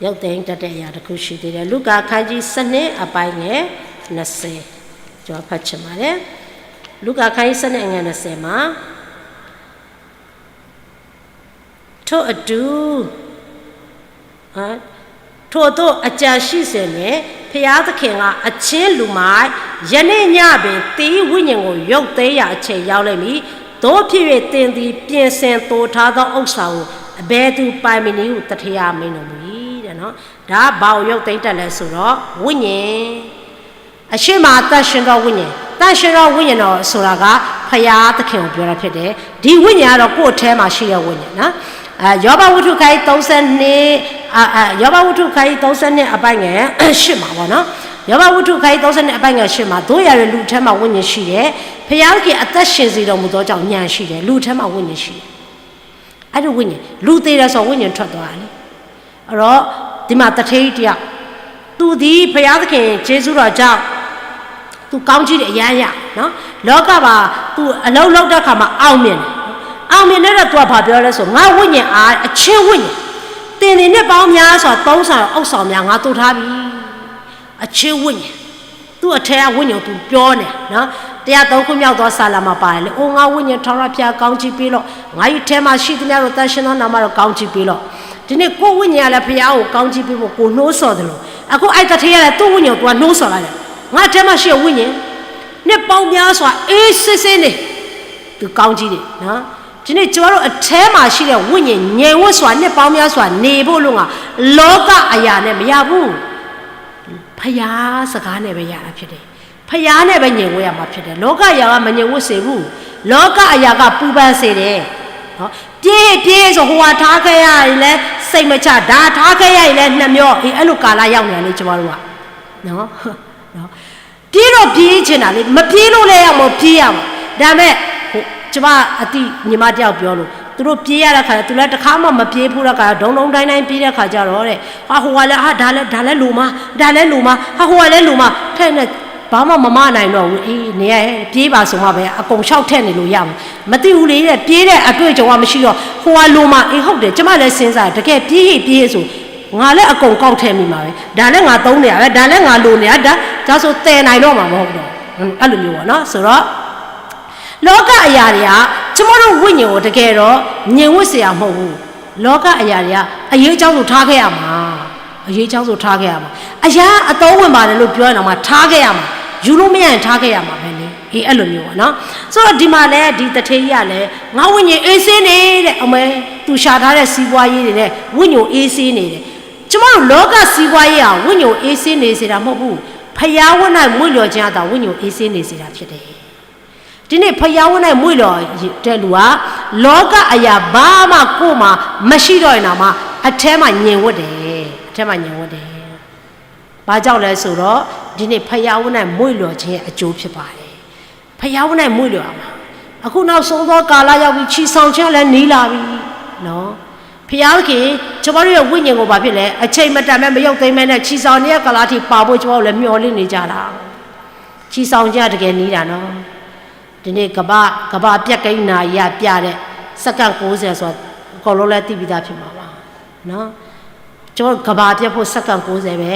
ရုပ်သိမ်းတတ်တဲ့အရာတစ်ခု ရှိသေးတယ်။ လူကာခန်းကြီး ဆယ့်နှစ် အပိုင်းငယ် နှစ်ဆယ် ကျွန်တော်ဖတ်ချင်ပါတယ်။ လူကာခန်းကြီး ဆယ့်နှစ် အငယ် နှစ်ဆယ်မှာ ထို့အတူ ထို့သို့အကြံရှိစဉ်တွင် ဘုရားသခင်က အချင်းလူမိုက်၊ ယနေ့ညပင် သင်၏ဝိညာဉ်ကို ရုပ်သိမ်းရာအချိန် ရောက်လိမ့်မည်။ သို့ဖြစ်၍ သင်သည် ပြင်ဆင်သိုထားသော ဥစ္စာကို အဘယ်သူပိုင်မည်နည်းဟု သထေးအား မိန့်တော်မူ၏တဲ့နော်။ ဒါက ဘာကို ရုပ်သိမ်းတတ်လဲဆိုတော့ ဝိညာဉ် အရှေ့မှာ သန့်ရှင်းသောဝိညာဉ်၊ သန့်ရှင်းသောဝိညာဉ်တော်ဆိုတာက ဘုရားသခင်ကို ပြောတာဖြစ်တယ်။ ဒီဝိညာဉ်ကတော့ ကိုယ့်အထဲမှာရှိတဲ့ဝိညာဉ်နော်။ အဲ ယောဘဝတ္ထု ခန်းကြီး သုံးဆယ့်နှစ်၊ အာ၊ အာ၊ ယောဘဝတ္ထု ခန်းကြီး သုံးဆယ့်နှစ် အပိုင်းငယ် ရှစ်မှာပေါ့နော်။ ယောဘဝတ္ထု ခန်းကြီး သုံးဆယ့်နှစ် အပိုင်းငယ် ရှစ်မှာ သို့ရာတွင် လူအထဲမှာ ဝိညာဉ်ရှိတယ်။ ဘုရားသခင် အသက်ရှင်စေတော်မူသောကြောင့် ဉာဏ်ရှိတယ်။ လူအထဲမှာ ဝိညာဉ်ရှိတယ်။ အဲ့ဒီဝိညာဉ်၊ လူသေတယ်ဆိုတော့ ဝိညာဉ်ထွက်သွားတာလေ။ အဲ့တော့ ဒီမှာ သထေးကြီးတစ်ယောက်၊ သူသည် ဘုရားသခင် ကျေးဇူးတော်ကြောင့် သူကောင်းကြီးတွေ အရမ်းရနော်။ လောကမှာ သူအလုပ်လုပ်တဲ့အခါမှာ အောင်မြင်တယ်။ အောင်မြင်တဲ့အတွက် သူက ဘာပြောလဲဆို၊ ငါ့ဝိညာဉ်အား အချင်းဝိညာဉ်၊ သင်သည် နှစ်ပေါင်းများစွာ သုံးဆောင်ရာ ဥစ္စာများ ငါသိုထားပြီ။ အချင်းဝိညာဉ်၊ သူ့အထဲက ဝိညာဉ်ကို သူပြောနေနော်။ တစ်ရာသုံးခုမြောက်သော စာလံမှာ ပါတယ်လေ။ အိ ငါ့ဝိညာဉ်၊ ထာဝရဘုရား ကောင်းကြီးပေးလော့။ ငါ့အထဲမှာ ရှိသမျှတို့ သန့်ရှင်းသော နာမတော် ကောင်းကြီးပေးလော့။ ဒီနေ့ ကိုယ့်ဝိညာဉ်ကလည်း ဘုရားကို ကောင်းကြီးပေးဖို့ ကိုယ်နှိုးဆော်သလို၊ အခု အဲ့သထေးကလည်း သူ့ဝိညာဉ်ကို သူက နှိုးဆော်လာတယ်။ ငါ့အထဲမှာ ရှိတဲ့ ဝိညာဉ်၊ နှစ်ပေါင်းများစွာ အေးဆေးဆေးနေ၊ သူကောင်းကြီးတယ်နော်။ ဒီနေ့ ကျွန်တော်တို့ အထဲမှာ ရှိတဲ့ ဝိညာဉ် ငြိမ်ဝပ်စွာ နှစ်ပေါင်းများစွာ နေဖို့ အလို့ငှာ လောကအရာနဲ့ မရဘူး။ ဘုရားစကားနဲ့ပဲ ရတာဖြစ်တယ်။ ဘုရားနဲ့ပဲ ငြိမ်ဝပ်ရမှာ ဖြစ်တယ်။ လောကအရာက မငြိမ်ဝပ်စေဘူး။ လောကအရာက ပူပန်စေတယ်နော်။ ပြေး ပြေးဆို ဟိုဟာထားခဲ့ရရင်လည်း စိတ်မချ၊ ဒါထားခဲ့ရရင်လည်း နှမျော၊ အေး အဲ့လိုကာလ ရောက်နေတယ်လေ ကျမတို့ကနော်။ နော်။ ပြေးတော့ ပြေးချင်တာလေ။ မပြေးလို့လည်း ရမို့ ပြေးရမှာ။ ဒါပေမဲ့ ဟို ကျမအသိ ညီမတစ်ယောက် ပြောလို့ သူတို့ ပြေးရတဲ့ခါ သူလည်း တစ်ခါမှ မပြေးဖူးတဲ့ခါ ဒုန်းဒုန်းဒိုင်းဒိုင်း ပြေးတဲ့ခါကျတော့တဲ့ ဟာ ဟိုကလည်း ဟာ ဒါလည်း ဒါလည်း လိုမှာ၊ ဒါလည်း လိုမှာ၊ ဟာ ဟိုကလည်း လိုမှာ၊ ထဲနဲ့ ဘာမှ မမနိုင်တော့ဘူး။ အေး နေရ ပြေးပါဆိုမှပဲ အကုန် လျှောက်ထည့်နေလို့ ရမှာ။ မသိဘူးလေတဲ့၊ ပြေးတဲ့ အတွေ့အကြုံက မရှိတော့ ဟိုက လိုမှာ၊ အေး ဟုတ်တယ်၊ ကျမလည်း စဉ်းစားတယ်၊ တကယ် ပြေး ဟေ့ ပြေး ဆို ငါလည်း အကုန် ကောက်ထည့်မိမှာပဲ။ ဒါလည်း ငါသုံးနေတာပဲ၊ ဒါလည်း ငါလိုနေတာ၊ ဒါ ဒါဆို သယ်နိုင်တော့မှာ မဟုတ်တော့ဘူး။ အဲ့လိုမျိုးပေါ့နော်။ ဆိုတော့ လောကအရာတွေက ကျမတို့ ဝိညာဉ်ကို တကယ်တော့ ငြိမ်ဝပ်စေတာ မဟုတ်ဘူး။ လောကအရာတွေက အရေးအကြောင်းဆို ထားခဲ့ရမှာ။ အရေးအကြောင်းဆို ထားခဲ့ရမှာ။ အရမ်း အသုံးဝင်ပါတယ်လို့ ပြောရင်တောင်မှ ထားခဲ့ရမှာ။ ယူလို့မရရင် ထားခဲ့ရမှာပဲလေ။ အေး အဲ့လိုမျိုးပေါ့နော်။ ဆိုတော့ ဒီမှာလည်း ဒီသထေးကြီးကလည်း ငါ့ဝိညာဉ် အေးဆေးနေတယ်။ အမဲ သူရှာထားတဲ့ စီးပွားရေးတွေနဲ့ ဝိညာဉ် အေးဆေးနေတယ်။ ကျမတို့ လောကစီးပွားရေးဟာ ဝိညာဉ်ကို အေးဆေးနေစေတာ မဟုတ်ဘူး။ ဘုရားဝတ်၌ မွေ့လျော်ခြင်းကသာ ဝိညာဉ်ကို အေးဆေးနေစေတာ ဖြစ်တယ်။ ဒီနေ့ ဘုရားဝတ်၌ မွေ့လျော်တဲ့လူဟာ လောကအရာ ဘာမှ ကိုယ်မှာ မရှိတော့ရင်တောင်မှ အထဲမှာ ငြိမ်ဝပ်တယ်။ အထဲမှာ ငြိမ်ဝပ်တယ်။ ဘာကြောင့်လဲဆိုတော့ ဒီနေ့ ဘုရားဝတ်၌ မွေ့လျော်ခြင်းရဲ့ အကျိုး ဖြစ်ပါတယ်။ ဘုရားဝတ်၌ မွေ့လျော်ရမှာ။ အခု နောက်ဆုံးသော ကာလရောက်ပြီ။ ချီဆောင်ခြင်းလည်း နီးလာပြီနော်။ ဘုရားသခင် ကျမတို့ရဲ့ ဝိညာဉ်ကို ဘာဖြစ်လဲ၊ အချိန်မတန်ပဲ မရုပ်သိမ်းပဲနဲ့ ချီဆောင်ခြင်းကာလအထိ ပါဖို့ ကျမတို့လည်း မျှော်လင့်နေကြတာ။ ချီဆောင်ခြင်းက တကယ်နီးတာနော်။ ဒီနေ့ ကမ္ဘာ့ ကမ္ဘာ့ပြက်ကကိန်း နာရီကပြတဲ့ စက္ကန့် ကိုးဆယ် ဆိုတာ အကုန်လုံးလည်း သိပြီးသား ဖြစ်မှာပါနော်။ ကျမတို့ ကမ္ဘာပျက်ဖို့ စက္ကန့် ကိုးဆယ် ပဲ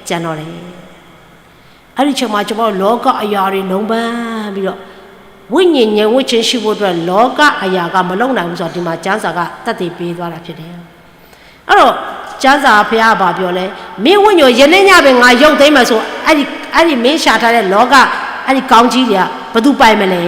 ကျန်တော့တယ်။ အဲ့ဒီအချိန်မှာ ကျမတို့ လောကအရာတွေ လုံးပန်းပြီးတော့ ဝိညာဉ်ငြိမ်ဝှက်ခြင်းရှိဖို့အတွက် လောကအရာက မလုပ်နိုင်ဘူးဆိုတာ ဒီမှာကျမ်းစာက သက်သေပေးသွားတာဖြစ်တယ်။ အဲ့တော့ ကျမ်းစာဘုရားက ဘာပြောလဲ? မင်းဝိညာဉ်ကို ယနေ့ညဘက် ငါရုပ်သိမ်းမယ်ဆို အဲ့ဒီ အဲ့ဒီမင်းရှာထားတဲ့ လောက အဲ့ဒီကောင်းကြီးတွေက ဘယ်သူပိုင်မလဲ?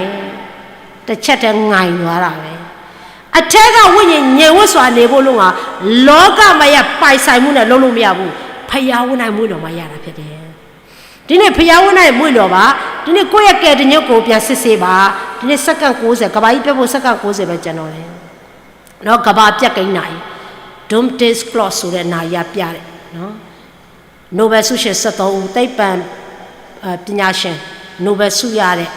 တစ်ချက်တည်း ငြိမ်သွားတာပဲ။ အထဲကဝိညာဉ် ငြိမ်ဝှက်စွာနေဖို့ လောကမှာ ပိုင်ဆိုင်မှုနဲ့ လုပ်လို့မရဘူး။ ဘုရားဝိညာဉ်မွေးတော်မှ ရတာဖြစ်တယ်။ ဒီနေ့ ဘုရားဝိညာဉ်မွေးတော်ပါ။ ဒီနေ့ ကိုယ့်ရဲ့ကယ်တင်ခြင်းကို ပြန်စစ်ဆေးပါ။ ဒီနေ့ စက္ကန့်ကိုးဆယ်၊ ကမ္ဘာကြီးပျက်ဖို့ စက္ကန့်ကိုးဆယ်ပဲ ကျန်တော့တယ်။ နော်၊ ကမ္ဘာပျက်ကပ်နာရီ, Doomsday Clock ဆိုတဲ့နာရီကပြတယ်နော်။ နိုဘယ်ဆုရှင် ဆယ့်သုံးဦး, သိပ္ပံပညာရှင် နိုဘယ်ဆုရတဲ့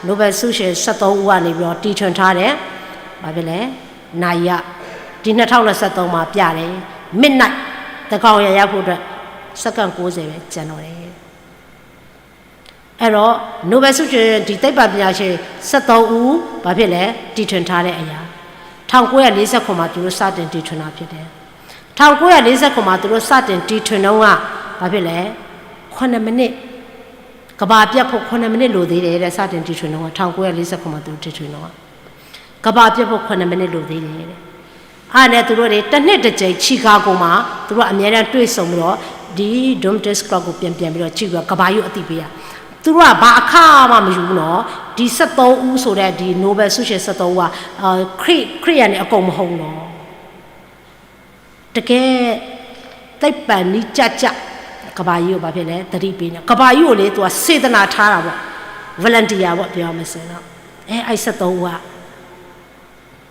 နိုဘယ်ဆုရှင် ဆယ့်သုံးဦးကနေပြီးတော့ တီထွင်ထားတယ်။ ဘာဖြစ်လဲ? နာရီက ဒီ နှစ်ထောင့်နှစ်ဆယ့်သုံး မှာပြတယ်။ Midnight သန်းခေါင်ယံ ရဖို့အတွက် စက္ကန့်ကိုးဆယ်ပဲ ကျန်တော့တယ်။ အဲ့တော့ Nobel ဆုရှင် ဒီသိပ္ပံပညာရှင် ဆယ့်သုံးဦး ဘာဖြစ်လဲ? တီထွင်ထားတဲ့အရာ။ ထောင့်ကိုးရာလေးဆယ့်ခုနစ်မှာ သူတို့စတင်တီထွင်တာဖြစ်တယ်။ ထောင့်ကိုးရာလေးဆယ့်ခုနစ်မှာ သူတို့စတင်တီထွင်တုန်းက ဘာဖြစ်လဲ? ခုနစ်မိနစ်, ကမ္ဘာပျက်ဖို့ ခုနစ်မိနစ်လိုသေးတယ်တဲ့ စတင်တီထွင်တုန်းက ထောင့်ကိုးရာလေးဆယ့်ခုနစ်မှာ သူတို့တီထွင်တုန်းက ကမ္ဘာပျက်ဖို့ ခုနစ်မိနစ်လိုသေးတယ်တဲ့။ အဲ့ဒါနဲ့ သူတို့တွေ တစ်နှစ်တစ်ကြိမ် Chicago မှာ သူတို့အမြဲတမ်းတွေ့ဆုံပြီးတော့ ဒီ Doomsday Clock ကို ပြန်ပြန်ပြီးတော့ ကြည့်ပြီးတော့ ကမ္ဘာကြီးကို အသိပေးတာ။ သူတို့က ဘာအခါမှ မယူဘူးနော်။ ဒီ ဆယ့်သုံးဦးဆိုတဲ့ ဒီ Nobel ဆုရှင် ဆယ့်သုံးဦးက ခရစ် ခရစ်ယာန်တွေ အကုန်မဟုတ်ဘူးနော်။ တကယ် သိပ္ပံနည်းကျကျ ကမ္ဘာကြီးကို ဘာဖြစ်လဲ သတိပေးနေ။ ကမ္ဘာကြီးကိုလေ သူက စေတနာထားတာပေါ့။ volunteer ပေါ့ ပြောရမယ်ဆိုရင်တော့။ အဲ အဲ့ ဆယ့်သုံးဦးက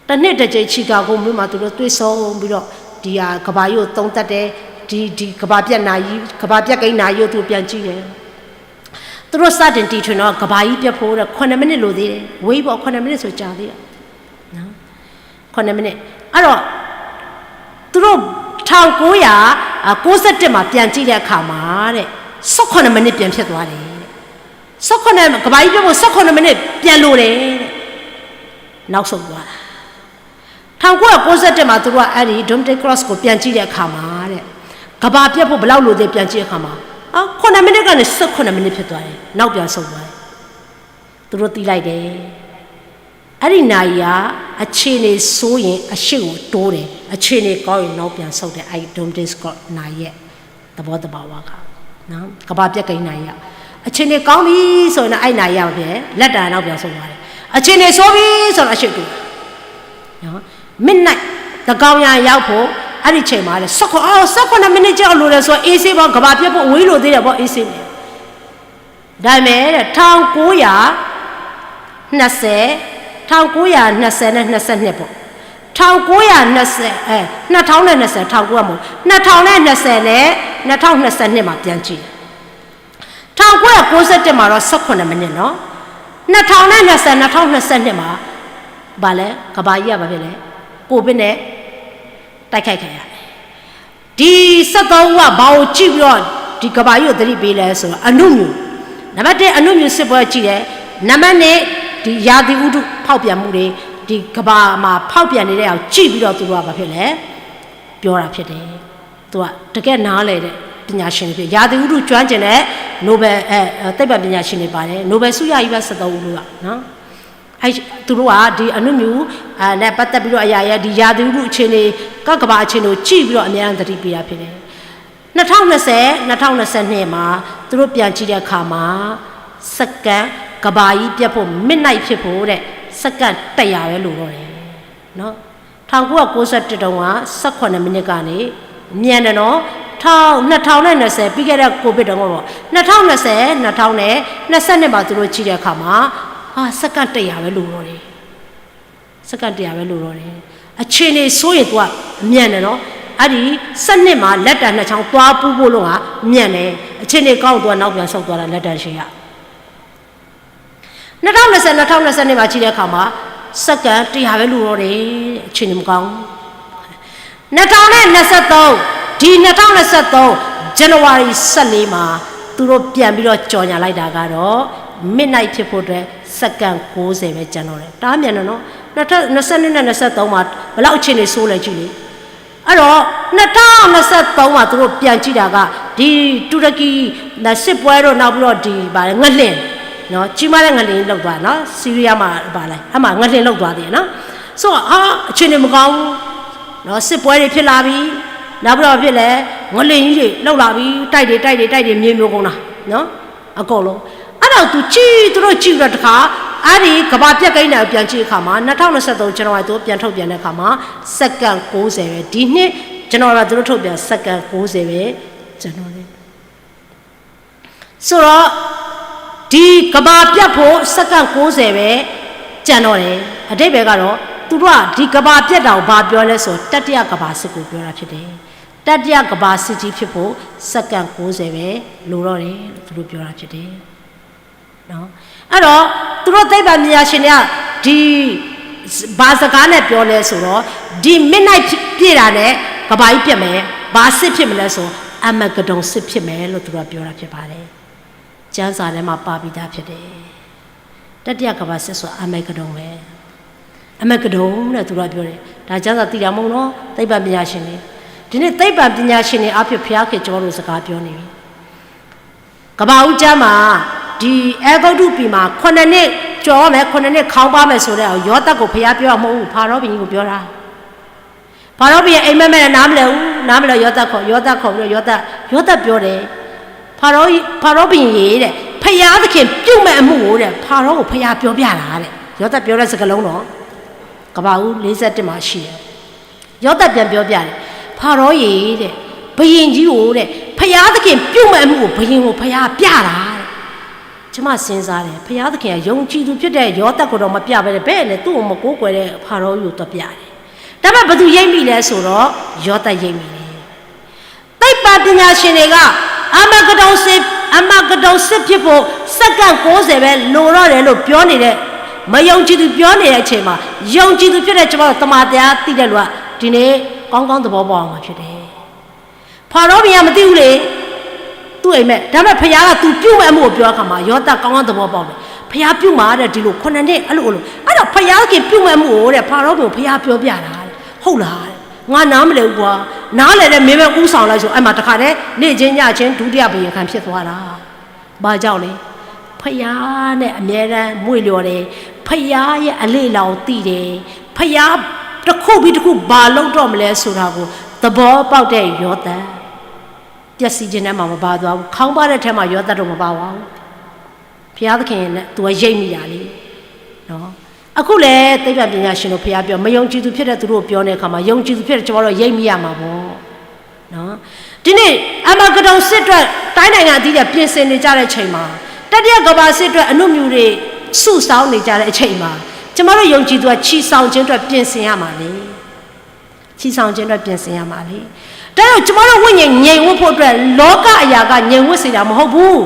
တစ်နှစ်တစ်ကြိမ် Chicago မြို့မှာ သူတို့တွေ့ဆုံပြီးတော့ ဒီဟာ ကမ္ဘာကြီးကို သုံးသပ်တယ်။ ဒီ ဒီ ကမ္ဘာပျက်နာရီ, ကမ္ဘာပျက်ကပ်နာရီကို သူတို့ ပြန်ကြည့်တယ်။ သူတို့ စတင်တီထွင်တော့ ကမ္ဘာကြီးပျက်ဖို့တဲ့ ခုနစ်မိနစ်လိုသေးတယ်။ ဝေးပေါ့ ခုနစ်မိနစ်ဆို ကြာသေးတယ်နော်။ ခုနစ်မိနစ်။ အဲ့တော့ သူတို့ ထောင့်ကိုးရာကိုးဆယ့်တစ်မှာ ပြန်ကြည့်တဲ့အခါမှာတဲ့ ဆယ့်ခုနစ်မိနစ် ပြန်ဖြစ်သွားတယ်တဲ့။ ဆယ့်ခုနစ်, ကမ္ဘာကြီးပျက်ဖို့ ဆယ့်ခုနစ်မိနစ် ပြန်လိုတယ်တဲ့။ နောက်ဆုတ်သွားတာ။ ထောင့်ကိုးရာကိုးဆယ့်တစ်မှာ သူတို့က အဲ့ဒီ Doomsday Clock ကို ပြန်ကြည့်တဲ့အခါမှာတဲ့ ကမ္ဘာပျက်ဖို့ ဘယ်လောက်လိုသေး ပြန်ကြည့်တဲ့အခါမှာ အာ ခုနစ်မိနစ်ကနေ ဆယ့်ခုနစ်မိနစ် ဖြစ်သွားတယ်။ နောက်ပြန်ဆုတ်သွားတယ်။ သူတို့သိလိုက်တယ်။ အဲ့ဒီနာရီက အခြေအနေဆိုးရင် အရှေ့ကိုတိုးတယ်။ အခြေအနေကောင်းရင် နောက်ပြန်ဆုတ်တယ်။ အဲ့ဒီ Doomsday Clock နာရီရဲ့ သဘောသဘာဝက နော်၊ ကမ္ဘာပျက်ကပ်နာရီက အခြေအနေကောင်းပြီဆိုရင်တော့ အဲ့နာရီက ဘာဖြစ်လဲ လတ်တန်နောက်ပြန်ဆုတ်သွားတယ်။ အခြေအနေဆိုးပြီဆိုတော့ အရှေ့တိုးတယ်နော်။ Midnight သန်းခေါင်ယံ ရောက်ဖို့ အဲ့ဒီချိန်မှာတဲ့ ဆယ့်ခုနစ်, အော် ဆယ့်ခုနစ်မိနစ်ကျတော့ လိုတယ်ဆိုတော့ အေးဆေးပေါ့၊ ကမ္ဘာပျက်ဖို့ ဝေးလို့သေးတယ်ပေါ့၊ အေးဆေးပဲ။ ဒါပေမဲ့တဲ့ ထောင့်ကိုးရာနှစ်ဆယ်, ထောင့်ကိုးရာနှစ်ဆယ်နဲ့ နှစ်ဆယ့်နှစ်ပေါ့။ ထောင့်ကိုးရာနှစ်ဆယ်, အဲ, နှစ်ထောင်နဲ့နှစ်ဆယ်, ထောင့်ကိုးရာမဟုတ်, နှစ်ထောင်နဲ့နှစ်ဆယ်နဲ့ နှစ်ထောင်နှစ်ဆယ့်နှစ်မှာ ပြန်ကြည့်တယ်။ ထောင့်ကိုးရာကိုးဆယ့်တစ်မှာတော့ ဆယ့်ခုနစ်မိနစ်နော်။ နှစ်ထောင်နဲ့နှစ်ဆယ်, နှစ်ထောင်နှစ်ဆယ့်နှစ်မှာ ဘာလဲ, ကမ္ဘာကြီးက ဘာဖြစ်လဲ, ကိုဗစ်နဲ့ တိုက်ခိုက်ခံရတယ်။ ဒီဆယ့်သုံးဦးက ဘာကိုကြည့်ပြီးတော့ ဒီကမ္ဘာကြီးကို သတိပေးလဲဆိုတော့ အနုမြူ, နံပါတ်တစ် အနုမြူစစ်ပွဲကြည့်တယ်။ နံပါတ်နှစ် ဒီရာသီဥတုဖောက်ပြန်မှုတွေ, ဒီကမ္ဘာမှာ ဖောက်ပြန်နေတဲ့ဟာကို ကြည့်ပြီးတော့ သူတို့က ဘာဖြစ်လဲ ပြောတာဖြစ်တယ်။ သူက တကယ့်နားလည်တဲ့ ပညာရှင်တွေဖြစ်, ရာသီဥတု ကျွမ်းကျင်တဲ့ Nobel အဲ, အဲ, သိပ္ပံပညာရှင်တွေပါတယ်။ Nobel ဆုရကြီးပဲ ဆယ့်သုံးဦးလုံးကနော်။ အဲ, သူတို့က ဒီအနုမြူ, အဲ, နဲ့ပတ်သက်ပြီးတော့ အရာရာ, ဒီရာသီဥတုအခြေအနေ, ကမ္ဘာ့အခြေအနေကို ကြည့်ပြီးတော့ အမြဲတမ်းသတိပေးတာဖြစ်တယ်။ နှစ်ထောင်နှစ်ဆယ်, နှစ်ထောင်နှစ်ဆယ့်နှစ်မှာ သူတို့ပြန်ကြည့်တဲ့အခါမှာ စက္ကန့်, ကမ္ဘာကြီးပျက်ဖို့, midnight ဖြစ်ဖို့တဲ့ စက္ကန့်တစ်ရာပဲလိုတော့တယ်နော်။ ထောင့်ကိုးရာကိုးဆယ့်တစ်တုန်းက ဆယ့်ခုနစ်မိနစ်ကနေ မြန်တယ်နော်။ ထောင့်, နှစ်ထောင်နဲ့နှစ်ဆယ်, ပြီးခဲ့တဲ့ ကိုဗစ်တုန်းကပေါ့, နှစ်ထောင်နှစ်ဆယ်, နှစ်ထောင်နဲ့နှစ်ဆယ့်နှစ်မှာ သူတို့ကြည့်တဲ့အခါမှာ ဟာ, စက္ကန့်တစ်ရာပဲလိုတော့တယ်။ စက္ကန့်တစ်ရာပဲလိုတော့တယ်။ အခြေအနေဆိုးရင် သူက အမြန်တယ်နော်။ အဲ့ဒီ ဆယ့်နှစ်မှာ လတ်တန်နှစ်ချောင်း သွားပူဖို့လုံးက မြန်တယ်။ အခြေအနေကောင်းရင် သူက နောက်ပြန်ဆုတ်သွားတာ လတ်တန်ရှည်က နှစ်ထောင်နှစ်ဆယ်, နှစ်ထောင်နှစ်ဆယ့်နှစ်မှာ ကြည့်တဲ့အခါမှာ စက္ကန့်တစ်ရာပဲလိုတော့တယ်။ အခြေအနေမကောင်းဘူး။ နှစ်ထောင်နှစ်ဆယ့်သုံး, ဒီနှစ်ထောင်နှစ်ဆယ့်သုံး January ဆယ့်လေးမှာ သူတို့ပြန်ပြီးတော့ ကြေညာလိုက်တာကတော့ midnight ဖြစ်ဖို့အတွက် စက္ကန့်ကိုးဆယ်ပဲကျန်တော့တယ်။ တအားမြန်တယ်နော်။ နှစ်ထောင်နှစ်ဆယ့်နှစ်နဲ့နှစ်ဆယ့်သုံးမှာ ဘယ်လောက်အခြေအနေဆိုးလဲကြည့်လေ။ အဲ့တော့ နှစ်ထောင်နှစ်ဆယ့်သုံးမှာ သူတို့ပြန်ကြည့်တာက ဒီတူရကီစစ်ပွဲတို့ နောက်ပြီးတော့ ဒီ ဘာလဲ ငလျင် နော်, ကြီးမားတဲ့ငလျင်လှုပ်သွားနော်, ဆီးရီးယားမှာပါလဲ, အဲ့မှာငလျင်လှုပ်သွားသေးတယ်နော်. ဆိုတော့ ဟာ, အခြေအနေမကောင်းဘူးနော်, စစ်ပွဲတွေဖြစ်လာပြီ, နောက်ပြီးတော့ဘာဖြစ်လဲ, ငလျင်ကြီးတွေလှုပ်လာပြီ, တိုက်တွေတိုက်တွေတိုက်တွေမြေမြှုပ်ကုန်တာနော်, အကုန်လုံး. အဲ့တော့သူကြည့်, သူတို့ကြည့်ပြီးတော့တခါ, အဲ့ဒီကမ္ဘာပျက်ကပ်အနံၤကိုပြန်ကြည့်အခါမှာ, နှစ်ထောင့်နှစ်ဆယ့်သုံး ဇန်နဝါရီ သူတို့ပြန်ထုတ်ပြန်တဲ့အခါမှာ, စက္ကန့်ကိုးဆယ်ပဲ, ဒီနှစ် ဇန်နဝါရီ သူတို့ထုတ်ပြန် စက္ကန့်ကိုးဆယ်ပဲ, ကျွန်တော်လည်း ဆိုတော့, ဒီကမ္ဘာပျက်ဖို့ စက္ကန့်ကိုးဆယ်ပဲ ကျန်တော့တယ်. အဓိပ္ပာယ်ကတော့, သူတို့ကဒီကမ္ဘာပျက်တာကိုဘာပြောလဲဆိုတော့, တတိယကမ္ဘာစစ်ကိုပြောတာဖြစ်တယ်. တတိယကမ္ဘာစစ်ကြီးဖြစ်ဖို့ စက္ကန့်ကိုးဆယ်ပဲ လိုတော့တယ်လို့ သူတို့ပြောတာဖြစ်တယ်. နော်, အဲ့တော့, သူတို့သိပ္ပံပညာရှင်တွေက, ဒီ, ဘာစကားနဲ့ပြောလဲဆိုတော့, ဒီ midnight ပြည့်တာနဲ့ ကမ္ဘာကြီးပျက်မယ်, ဘာစစ်ဖြစ်မလဲဆို, အမဂဒုန်စစ်ဖြစ်မယ်လို့ သူတို့ကပြောတာဖြစ်ပါတယ်. ကျမ်းစာထဲမှာပါပြီးသားဖြစ်တယ်. တတိယကမ္ဘာစစ်ဆိုတာ အမဂဒုန်ပဲ. အမဂဒုန်လို့ သူတို့ကပြောတယ်. ဒါကျမ်းစာသိတာမဟုတ်နော်, သိပ္ပံပညာရှင်တွေ. ဒီနေ့သိပ္ပံပညာရှင်တွေအားဖြင့် ဘုရားခင်ကျွန်တော်တို့စကားပြောနေပြီ. ကမ္ဘာဦးကျမ်းမှာ, ဒီအဲဂုတ္တုပြည်မှာ ခုနှစ်နှစ်ကျော်ရမယ်, ခုနှစ်နှစ်ခေါင်းပါမယ်ဆိုတဲ့ ယောသပ်ကို ဘုရားပြောတာမဟုတ်ဘူး, ဖာရောဘုရင်ကြီးကိုပြောတာ. ဖာရောဘုရင်အိပ်မက်မက်နဲ့ နားမလည်ဘူး, နားမလည်, ယောသပ်ခေါ်, ယောသပ်ခေါ်ပြီးတော့ ယောသပ်, ယောသပ်ပြောတယ်, ဖာရော, ဖာရောဘုရင်ရေတဲ့, ဘုရားသခင်ပြုမဲ့အမှုကိုတဲ့, ဖာရောကို ဘုရားပြောပြတာတဲ့, ယောသပ်ပြောတဲ့စကားလုံးတော့, ကမ္ဘာဦးလေးဆယ့်တစ်မှာရှိတယ်. ယောသပ်ပြန်ပြောပြတယ်, ဖာရောရေတဲ့, ဘုရင်ကြီးကိုတဲ့, ဘုရားသခင်ပြုမဲ့အမှုကို ဘုရင်ကို ဘုရားပြတာတဲ့. ကျမစဉ်းစားတယ်, ဘုရားသခင်က ယုံကြည်သူဖြစ်တဲ့ ယောသပ်ကိုတော့ မပြဘဲနဲ့ ဘယ်နဲ့ သူ့ကိုမကိုးကွယ်တဲ့ ဖာရောကိုတော့ ပြတယ်. ဒါပေမဲ့ ဘယ်သူရိပ်မိလဲဆိုတော့ ယောသပ်ရိပ်မိတယ်. သိပ္ပံပညာရှင်တွေက အမဂဒုန်စစ်, အမဂဒုန်စစ်ဖြစ်ဖို့ စက္ကန့်ကိုးဆယ်ပဲ လိုတော့တယ်လို့ ပြောနေတဲ့, မယုံကြည်သူပြောနေတဲ့အချိန်မှာ, ယုံကြည်သူဖြစ်တဲ့ ကျမတို့ သမ္မာတရားသိတဲ့လူက ဒီနေ့ ကောင်းကောင်းသဘောပေါက်အောင်မှာဖြစ်တယ်. ဖာရောဘုရင်က မသိဘူးလေ, သူ့အိပ်မက်, ဒါပေမဲ့ ဘုရားက သူပြုမဲ့အမှုကို ပြောတဲ့အခါမှာ ယောသပ် ကောင်းကောင်းသဘောပေါက်တယ်. ဘုရားပြုမှာတဲ့, ဒီလို ခုနှစ်နှစ် အဲ့လို, အဲ့လို, အဲ့တော့ ဘုရားသခင်ပြုမဲ့အမှုကိုတဲ့, ဖာရောဘုရင်ကို ဘုရားပြောပြတာတဲ့, ဟုတ်လားတဲ့, ငါနားမလည်ဘူးကွာ, နားလည်တဲ့ မင်းပဲဦးဆောင်လိုက်ဆို, အဲ့မှာ တခါတည်း နေ့ချင်းညချင်း ဒုတိယဘုရင်ခံဖြစ်သွားတာ. ဘာကြောင့်လဲ, ဘုရားနဲ့ အမြဲတမ်းမွေ့လျော်တယ်, ဘုရားရဲ့အလေ့အလာကိုသိတယ်, ဘုရားတစ်ခုပြီးတစ်ခု ဘာလုပ်တော့မလဲဆိုတာကို သဘောပေါက်တဲ့ ယောသပ်. ပျက်စီးခြင်းထဲမှာ မပါသွားဘူး, ခေါင်းပါတဲ့ထဲမှာ ယောသပ်တို့ မပါပါဘူး. ဘုရားသခင်နဲ့ သူက ရိပ်မိတာလေနော်. အခုလည်း သိပ္ပံပညာရှင်တို့ ဘုရားပြော, မယုံကြည်သူဖြစ်တဲ့သူတို့ ပြောတဲ့အခါမှာ, ယုံကြည်သူဖြစ်တဲ့ ကျမတို့ ရိပ်မိရမှာပေါ့နော်. ဒီနေ့ အမဂဒုန်စစ်အတွက် တိုင်းနိုင်ငံအသီးသီး ပြင်ဆင်နေကြတဲ့အချိန်မှာ, တတိယကမ္ဘာစစ်အတွက် အနုမြူတွေ စုဆောင်းနေကြတဲ့အချိန်မှာ, ကျမတို့ ယုံကြည်သူက ချီဆောင်ခြင်းအတွက် ပြင်ဆင်ရမှာလေ. ချီဆောင်ခြင်းအတွက် ပြင်ဆင်ရမှာလေ. ဒါကြောင့် ကျမတို့ ဝိညာဉ် ငြိမ်ဝပ်ဖို့အတွက် လောကအရာက ငြိမ်ဝပ်စေတာ မဟုတ်ဘူး.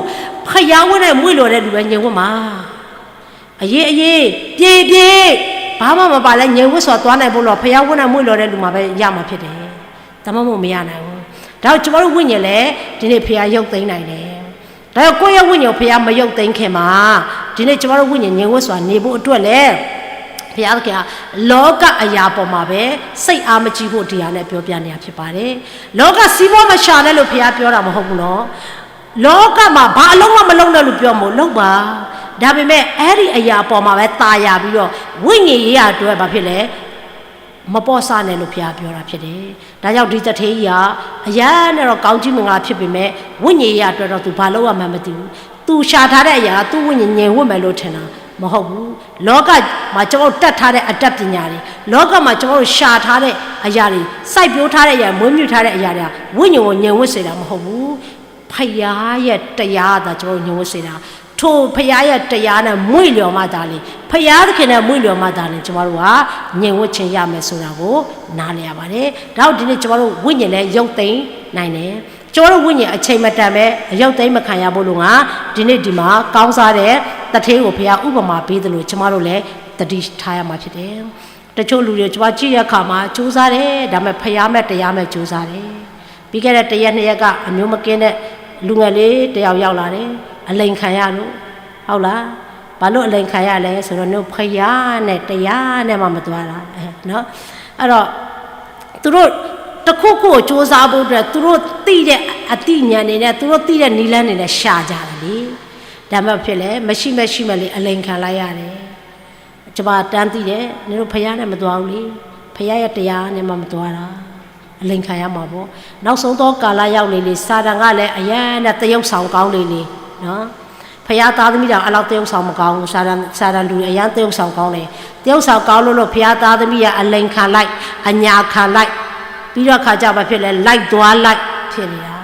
ဘုရားဝတ်နဲ့ မွေ့လျော်တဲ့လူပဲ ငြိမ်ဝပ်မှာ. အရေးအရေး, ပြေပြေ, ဘာမှမပါလဲ ငြိမ်ဝပ်စွာသွားနိုင်ဖို့လီၤ. ဘုရားဝတ်နဲ့ မွေ့လျော်တဲ့လူမှာပဲ ရမှာဖြစ်တယ်. ဒါမှမဟုတ် မရနိုင်ဘူး. ဒါကြောင့် ကျမတို့ ဝိညာဉ်လည်း ဒီနေ့ ဘုရားရုပ်သိမ်းနိုင်တယ်. ဒါကြောင့် ကိုယ့်ရဲ့ဝိညာဉ်ကို ဘုရားမရုပ်သိမ်းခင်မှာ, ဒီနေ့ ကျမတို့ ဝိညာဉ် ငြိမ်ဝပ်စွာနေဖို့အတွက်လည်း, ဘုရားသခင်က လောကအရာပေါ်မှာပဲ စိတ်အားမကြီးဖို့ ဒီဟာနဲ့ ပြောပြနေတာဖြစ်ပါတယ်. လောကစီးပွားမှာ ရှာတယ်လို့ ဘုရားပြောတာ မဟုတ်ဘူးနော်. လောကမှာ ဘာအလုပ်မှ မလုပ်နဲ့လို့ ပြောမို့, လုပ်ပါ. ဒါပေမဲ့ အဲ့ဒီအရာအပေါ်မှာပဲ သာယာပြီးတော့ ဝိညာဉ်ရေးရာအတွက် ဘာဖြစ်လဲ, မပေါ့ဆနဲ့လို့ ဘုရားပြောတာဖြစ်တယ်. ဒါကြောင့် ဒီသူဌေးကြီးက အရမ်းနဲ့တော့ ကောင်းကြီးမင်္ဂလာဖြစ်ပေမဲ့, ဝိညာဉ်ရေးရာအတွက်တော့ သူဘာလုပ်ရမှန်းမသိဘူး. သူရှာထားတဲ့အရာက သူ့ဝိညာဉ်ငြိမ်ဝပ်မယ်လို့ထင်တာ မဟုတ်ဘူး. လောကမှာ ကျွန်တော်တို့တတ်ထားတဲ့ အတတ်ပညာတွေ, လောကမှာ ကျွန်တော်တို့ရှာထားတဲ့အရာတွေ, စိုက်ပျိုးထားတဲ့အရာ, မွေးမြူထားတဲ့အရာတွေက ဝိညာဉ်ကို ငြိမ်ဝပ်စေတာ မဟုတ်ဘူး. ဘုရားရဲ့တရားသာ ကျွန်တော်တို့ ငြိမ်ဝပ်စေတာ. ထိုဘုရားရဲ့တရားနဲ့ မွေ့လျော်မှသာလျှင်, ဘုရားသခင်နဲ့ မွေ့လျော်မှသာလျှင် ကျွန်တော်တို့က ငြိမ်ဝပ်ခြင်းရမယ်ဆိုတာကို နားလည်ရပါတယ်. ဒါကြောင့် ဒီနေ့ ကျွန်တော်တို့ ဝိညာဉ်လည်း ရုပ်သိမ်းနိုင်တယ်. ကျွန်တော်တို့ ဝိညာဉ် အချိန်မတန်ပဲ ရုပ်သိမ်းမခံရဖို့ လိုငါ, ဒီနေ့ ဒီမှာ ကောင်းစားတဲ့ သူဌေးကို ဘုရား ဥပမာ ပေးသလို ကျွန်တော်တို့လည်း သတိထားရမှာ ဖြစ်တယ်. တချို့လူတွေ ကျွန်မကြည့်တဲ့အခါမှာ ကြိုးစားတယ်, ဒါပေမဲ့ ဘုရားမဲ့ တရားမဲ့ ကြိုးစားတယ်. ပြီးခဲ့တဲ့ တစ်ရက်နှစ်ရက်က အမျိုးမကင်းတဲ့ လူငယ်လေးတစ်ယောက် ရောက်လာတယ်, အလိမ်ခံရလို့, ဟုတ်လား. ဘာလို့ အလိမ်ခံရလဲဆိုတော့ နင်တို့ ဘုရားနဲ့ တရားနဲ့မှ မသွားတာ, နော်. အဲ့တော့ သူတို့ တစ်ခုခုကို ကြိုးစားဖို့အတွက် သူတို့သိတဲ့ အသိဉာဏ်တွေနဲ့ သူတို့သိတဲ့ နည်းလမ်းတွေနဲ့ ရှာကြတယ်လေ. ဒါမှမဟုတ်ဖြစ်လဲ မရှိ မရှိမယ်လေ အလိမ်ခံလိုက်ရတယ် ကျွန်မတမ်းသိတယ် နင်တို့ဘုရားနဲ့မသွားဘူးလေ ဘုရားရဲ့တရားနဲ့မှမသွားတာ အလိမ်ခံရမှာပေါ့ နောက်ဆုံးသောကာလရောက်လေလေ စာတန်ကလည်းအရမ်းနဲ့သရုပ်ဆောင်ကောင်းလေလေနော် ဘုရားသားသမီးတောင်အဲ့လောက်သရုပ်ဆောင်မကောင်းဘူး စာတန် စာတန်လူတွေအရမ်းသရုပ်ဆောင်ကောင်းတယ် သရုပ်ဆောင်ကောင်းလို့လို့ဘုရားသားသမီးရဲ့အလိမ်ခံလိုက် အညံခံလိုက် ပြီးတော့အခါကျဘာဖြစ်လဲ လိုက်သွားလိုက်ဖြစ်နေတာ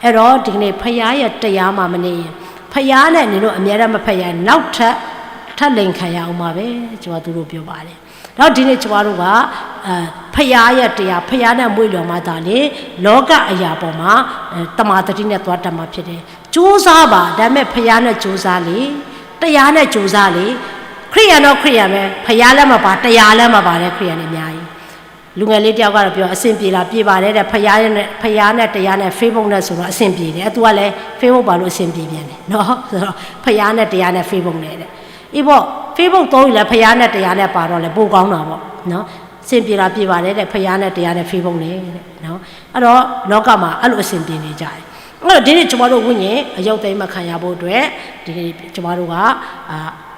အဲ့တော့ဒီကနေ့ဘုရားရဲ့တရားမှာမနေရင် ဘုရားနဲ့နင်တို့အမြဲတမ်းမဖက်ရရင် နောက်ထပ်ထပ်လိမ်ခံရအောင်ပါပဲ ကျွန်မသူတို့ပြောပါတယ် တော့ဒီနေ့ကျွန်မတို့က အဲ ဘုရားရဲ့တရား ဘုရားနဲ့မွေ့လျော်မှသာလျှင် လောကအရာပေါ်မှာ အဲ တမာသတိနဲ့သွားတတ်မှာဖြစ်တယ်။ ကြိုးစားပါ ဒါပေမဲ့ဘုရားနဲ့ကြိုးစားလေ တရားနဲ့ကြိုးစားလေ ခရစ်ယာန်တော့ခရစ်ယာန်ပဲ ဘုရားလည်းမပါ တရားလည်းမပါတဲ့ခရစ်ယာန်တွေအများကြီး လူငယ်လေးတယောက်ကတော့ပြောအဆင်ပြေလား ပြေပါတယ်တဲ့ ဘုရားနဲ့ ဘုရားနဲ့တရားနဲ့ Facebook နဲ့ဆိုတော့အဆင်ပြေတယ် အဲ သူကလည်း Facebook ပါလို့အဆင်ပြေပြန်တယ်နော် ဆိုတော့ဘုရားနဲ့တရားနဲ့ Facebook နဲ့တဲ့ အေးပေါ့ Facebook သုံးရင်လည်းဘုရားနဲ့တရားနဲ့ပါတော့လည်းပိုကောင်းတာပေါ့နော် အဆင်ပြေလား ပြေပါတယ်တဲ့ ဘုရားနဲ့တရားနဲ့ Facebook နဲ့တဲ့နော် အဲ့တော့လောကမှာအဲ့လိုအဆင်ပြေနေကြတယ် အဲ့တော့ဒီနေ့ကျွန်မတို့ဝိညာဉ်အရုပ်သိမ်းမခံရဖို့အတွက်ဒီနေ့ကျွန်မတို့ကအ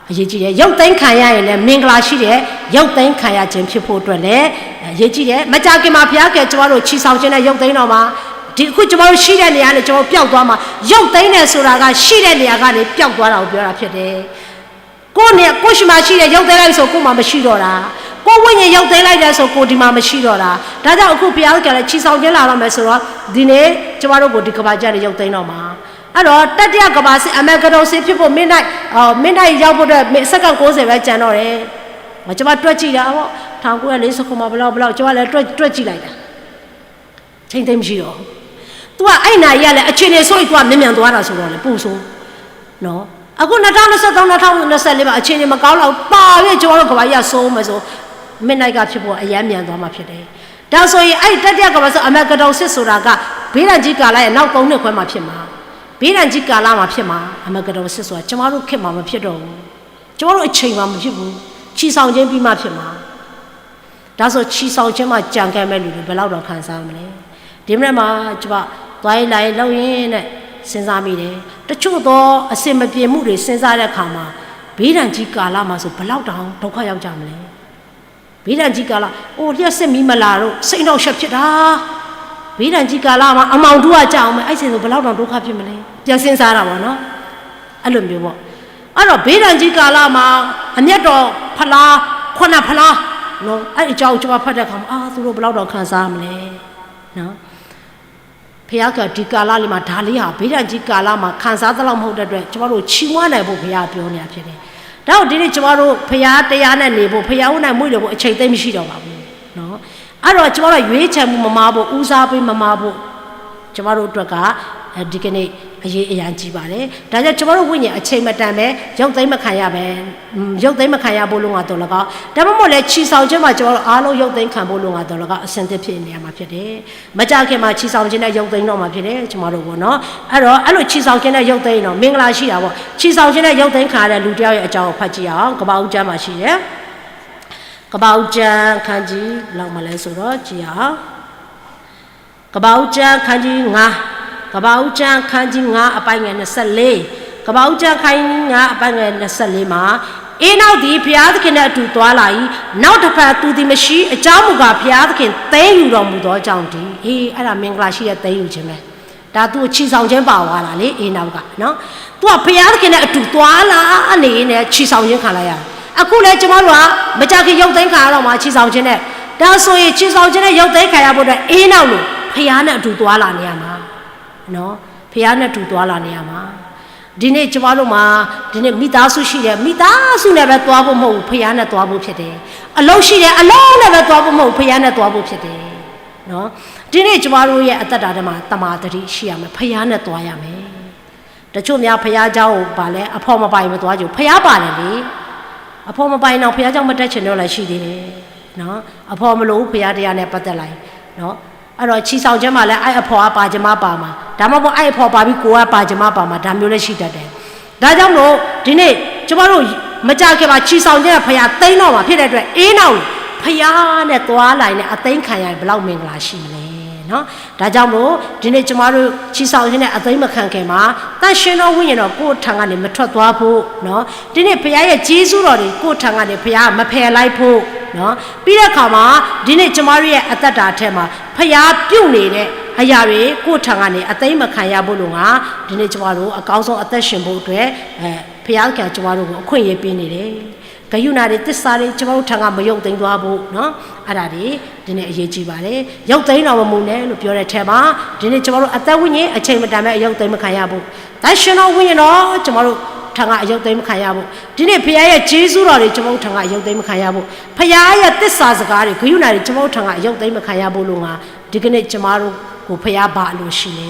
ာအရေးကြီးတယ်ရုပ်သိမ်းခံရရင်လည်းမင်္ဂလာရှိတယ်ရုပ်သိမ်းခံရခြင်းဖြစ်ဖို့အတွက်လည်းအရေးကြီးတယ်မကြာခင်မှာဘုရားကကျွန်မတို့ချီဆောင်ခြင်းနဲ့ရုပ်သိမ်းတော့မှာဒီအခုကျွန်မတို့ရှိတဲ့နေရာနဲ့ကျွန်တော်တို့ပျောက်သွားမှာရုပ်သိမ်းတယ်ဆိုတာကရှိတဲ့နေရာကနေပျောက်သွားတာကိုပြောတာဖြစ်တယ်ကိုယ့်နဲ့ကိုယ့်ရှိမှရှိတဲ့ရုပ်သိမ်းလိုက်ဆိုကိုယ်မှမရှိတော့တာကိုယ်ဝိညာဉ်ရုပ်သိမ်းလိုက်တယ်ဆိုကိုယ်ဒီမှာမရှိတော့တာဒါကြောင့်အခုဘုရားသခင်လည်းချီဆောင်ခြင်းလာတော့မယ်ဆိုတော့ဒီနေ့ကျမတို့ကိုဒီကဘာကျမ်းနဲ့ရုပ်သိမ်းတော့မှာအဲ့တော့တတိယကဘာစစ်အမဲကဒုံစစ်ဖြစ်ဖို့ midnight အော် midnight ရောက်ဖို့အတွက် second ကိုးဆယ်ပဲကျန်တော့တယ်ကျွန်မတွက်ကြည့်တာပေါ့ထောင်ကိုးရာလေးဆယ့်ခုနစ်မှာဘယ်လောက်ဘယ်လောက်ကျွန်မလည်းတွက်တွက်ကြည့်လိုက်တာချိန်သိမ်းမရှိတော့သူကအဲ့နာကြီးကလည်းအခြေအနေဆိုရင်သူကမင်းမြန်သွားတာဆိုတော့လေပို့ဆိုနော်အခုနှစ်ထောင့်နှစ်ဆယ့်သုံးနှစ်ထောင့်နှစ်ဆယ့်လေးမှာအခြေအနေမကောင်းတော့ဘူးပါပြီကျွန်တော်တို့ကဘာကြီးကစိုးမယ်ဆို midnight ကဖြစ်ဖို့အရမ်းမြန်သွားမှာဖြစ်တယ်ဒါဆိုရင်အဲ့ဒီတတိယကမ္ဘာစစ်အမဲကဒုံစစ်ဆိုတာကဘေးဒဏ်ကြီးကာလရဲ့နောက်သုံးနှစ်ခွဲမှာဖြစ်မှာ။ဘေးဒဏ်ကြီးကာလမှာဖြစ်မှာအမဲကဒုံစစ်ဆိုတာကျမတို့ခေတ်မှာမဖြစ်တော့ဘူး။ကျမတို့အချိန်မှာမဖြစ်ဘူး။ချီဆောင်ခြင်းပြီးမှဖြစ်မှာ။ဒါဆိုချီဆောင်ခြင်းမှာကြံခဲ့မဲ့လူတွေဘယ်လောက်တောင်ခံစားမလဲ။ဒီမနက်မှာကျမသွားရေးလာရေးလုပ်ရင်းနဲ့စဉ်းစားမိတယ်။တချို့သောအဆင်မပြေမှုတွေစဉ်းစားတဲ့အခါမှာ ဘိဓာန်ကြီးကာလမှာဆိုဘယ်လောက်တောင်ဒုက္ခရောက်ကြမလဲ။ဘိဓာန်ကြီးကာလအိုလျှပ်စစ်မီးမလာတော့စိတ်အနှောက်အယှက်ဖြစ်တာ။ဘိဓာန်ကြီးကာလမှာအမောင်တူးကကြအောင်မယ်အဲ့ချိန်ဆိုဘယ်လောက်တောင်ဒုက္ခဖြစ်မလဲပြန်စဉ်းစားတာပေါ့နော်။အဲ့လိုမျိုးပေါ့။အဲ့တော့ဘိဓာန်ကြီးကာလမှာအမျက်တော်ဖလားခုနှစ်ဖလားနော်အဲ့အကြောင်းကျွန်မဖတ်တဲ့အခါမှာအာသူတို့ဘယ်လောက်တောင်ခံစားရမလဲနော်။ဘုရားကဒီကာလလေးမှာဒါလေးဟာဘိဓာန်ကြီးကာလမှာခံစားသလောက်မဟုတ်တဲ့အတွက်ကျွန်တော်တို့ချီးမွမ်းနိုင်ဖို့ဘုရားပြောနေတာဖြစ်တယ်။ဒါကြောင့်ဒီနေ့ကျွန်တော်တို့ဘုရားတရားနဲ့နေဖို့ဘုရားဦး၌မွေ့လျော်ဖို့အချိန်သိမ်းမရှိတော့ပါဘူးနော်။အဲ့တော့ကျွန်တော်တို့ရွေးချယ်မှုမမှားဖို့ဦးစားပေးမမှားဖို့ကျွန်တော်တို့အတွက်ကဒီကနေ့အရေးအရန်ကြီးပါတယ်။ဒါကြောင့်ကျွန်တော်တို့ဝိညာဉ်အချိန်မတန်ပဲရုပ်သိမ်းမခံရပဲရုပ်သိမ်းမခံရဖို့လိုငါတော်လကောက်ဒါမှမဟုတ်လဲချီဆောင်ခြင်းမှာကျွန်တော်တို့အားလုံးရုပ်သိမ်းခံဖို့လိုငါတော်လကောက်အဆင်သင့်ဖြစ်နေရမှာဖြစ်တယ်။မကြာခင်မှာချီဆောင်ခြင်းနဲ့ရုပ်သိမ်းတော့မှာဖြစ်တယ်ကျွန်တော်တို့ပေါ့နော်အဲ့တော့အဲ့လိုချီဆောင်ခြင်းနဲ့ရုပ်သိမ်းရင်တော့မင်္ဂလာရှိတာပေါ့ချီဆောင်ခြင်းနဲ့ရုပ်သိမ်းခံရတဲ့လူတစ်ယောက်ရဲ့အကြောင်းကိုဖတ်ကြည့်အောင်ကပ္ပဦးကျမ်းမှာရှိတယ်ကပ္ပဦးကျမ်းခန်းကြီးလောက်မှာလဲဆိုတော့ကြည့်အောင်ကပ္ပၢ်ဦးကျမ်းခန်းကြီးငါးကပ္ပၢ်ဦးကျမ်းခန်းကြီးငါးအပိုင်းငယ်နှစ်ဆယ့်လေးကပ္ပၢ်ဦးကျမ်းခန်းကြီးငါးအပိုင်းငယ်နှစ်ဆယ့်လေးမှာ ။ဧနောက်သည်ဘုရားသခင်နှင့်အတူသွားလာ၏။နောက်တဖန်သူသည်မရှိ။အကြောင်းမူကားဘုရားသခင်သိမ်းယူတော်မူသောကြောင့်တည်း။အေးအဲ့ဒါမင်္ဂလာရှိတဲ့သိမ်းယူခြင်းပဲ။ဒါသူ့ကိုချီဆောင်ခြင်းပါဝါတာလေဧနောက်ကနော်။သူကဘုရားသခင်နဲ့အတူသွားလာနေနဲ့ချီဆောင်ခြင်းခံလိုက်ရတယ်။အခုလဲကျမတို့ကမကြခင်ရုပ်သိမ်းခံရတော့မှာချီဆောင်ခြင်းနဲ့ဒါဆိုရင်ချီဆောင်ခြင်းနဲ့ရုပ်သိမ်းခံရဖို့အတွက်ဧနောက်လို့ဘုရားနဲ့အတူသွားလာနေရမှာ။နော်။ဘုရားနဲ့အတူသွားလာနေရမှာ။ဒီနေ့ကျမတို့မှာဒီနေ့မိသားစုရှိတယ်မိသားစုနဲ့ပဲသွားဖို့မဟုတ်ဘူးဖခင်နဲ့သွားဖို့ဖြစ်တယ်အလုပ်ရှိတယ်အလုပ်နဲ့ပဲသွားဖို့မဟုတ်ဘူးဖခင်နဲ့သွားဖို့ဖြစ်တယ်နော်ဒီနေ့ကျမတို့ရဲ့အသက်တာထဲမှာတမာတတိရှိရမယ်ဖခင်နဲ့သွားရမယ်တချို့များဖခင်เจ้าကိုပါလဲအဖေါ်မပိုင်မသွားကြဘူးဖခင်ပါတယ်လေအဖေါ်မပိုင်တော့ဖခင်เจ้าမတက်ချင်တော့လည်းရှိသေးတယ်နော်အဖေါ်မလို့ဖခင်တရားနဲ့ပတ်သက်လာရင်နော်အဲ့တော့ချီဆောင်ခြင်းမှာလည်းအဲ့အဖေါ်အပါကျမပါမှာဒါမှမဟုတ်အဲ့အဖေါ်ပါပြီးကိုယ်ကပါကျမပါမှာဒါမျိုးလည်းရှိတတ်တယ်ဒါကြောင့်မလို့ဒီနေ့ကျမတို့မကြခင်မှာချီဆောင်ခြင်းဖခင်သိမ်းတော့မှာဖြစ်တဲ့အတွက်အေးနောက်ဖခင်နဲ့သွားလာရင်လည်းအသိမ်းခံရရင်ဘယ်လောက်မင်္ဂလာရှိမလဲ ဒါကြောင့်မလို့ ဒီနေ့ကျွန်မတို့ ချီဆောင်ခြင်းနဲ့ အသိမ်းမခံခင်မှာ သန့်ရှင်းသောဝိညာဉ်တော် ကိုယ့်ထံကနေ မထွက်သွားဖို့နော်။ ဒီနေ့ ဘုရားရဲ့ ကျေးဇူးတော်တွေ ကိုယ့်ထံကနေ ဘုရား မဖယ်လိုက်ဖို့နော်။ ပြီးတဲ့အခါမှာ ဒီနေ့ ကျွန်မတို့ရဲ့ အသက်တာထဲမှာ ဘုရားပြုတ်နေတဲ့ အရာတွေ ကိုယ့်ထံကနေ အသိမ်းမခံရဖို့လို့ငါ ဒီနေ့ ကျွန်မတို့ အကောင်းဆုံး အသက်ရှင်ဖို့အတွက် အဲ ဘုရားသခင်က ကျွန်မတို့ကို အခွင့်အရေးပေးနေတယ်။ ကရုဏာတွေ သစ္စာတွေ ကျွန်မတို့ထံက မရုပ်သိမ်းသွားဖို့နော်။ အဲ့ဒါတွေ ဒီနေ့ အရေးကြီးပါတယ်။ ရုပ်သိမ်းတော်မမူနဲ့လို့ ပြောတဲ့ထဲမှာ ဒီနေ့ ကျွန်မတို့ အသက်ဝိညာဉ် အချိန်မတန်ပဲ အရုပ်သိမ်းမခံရဖို့၊ သန့်ရှင်းသောဝိညာဉ်တော် ကျွန်မတို့ထံက အရုပ်သိမ်းမခံရဖို့၊ ဒီနေ့ ဘုရားရဲ့ ကျေးဇူးတော်တွေ ကျွန်မတို့ထံက အရုပ်သိမ်းမခံရဖို့၊ ဘုရားရဲ့ သစ္စာစကားတွေ ကရုဏာတွေ ကျွန်မတို့ထံက အရုပ်သိမ်းမခံရဖို့လို့ငါ ဒီကနေ့ ကျွန်မတို့ကို ဘုရား ဘာအလိုရှိလဲ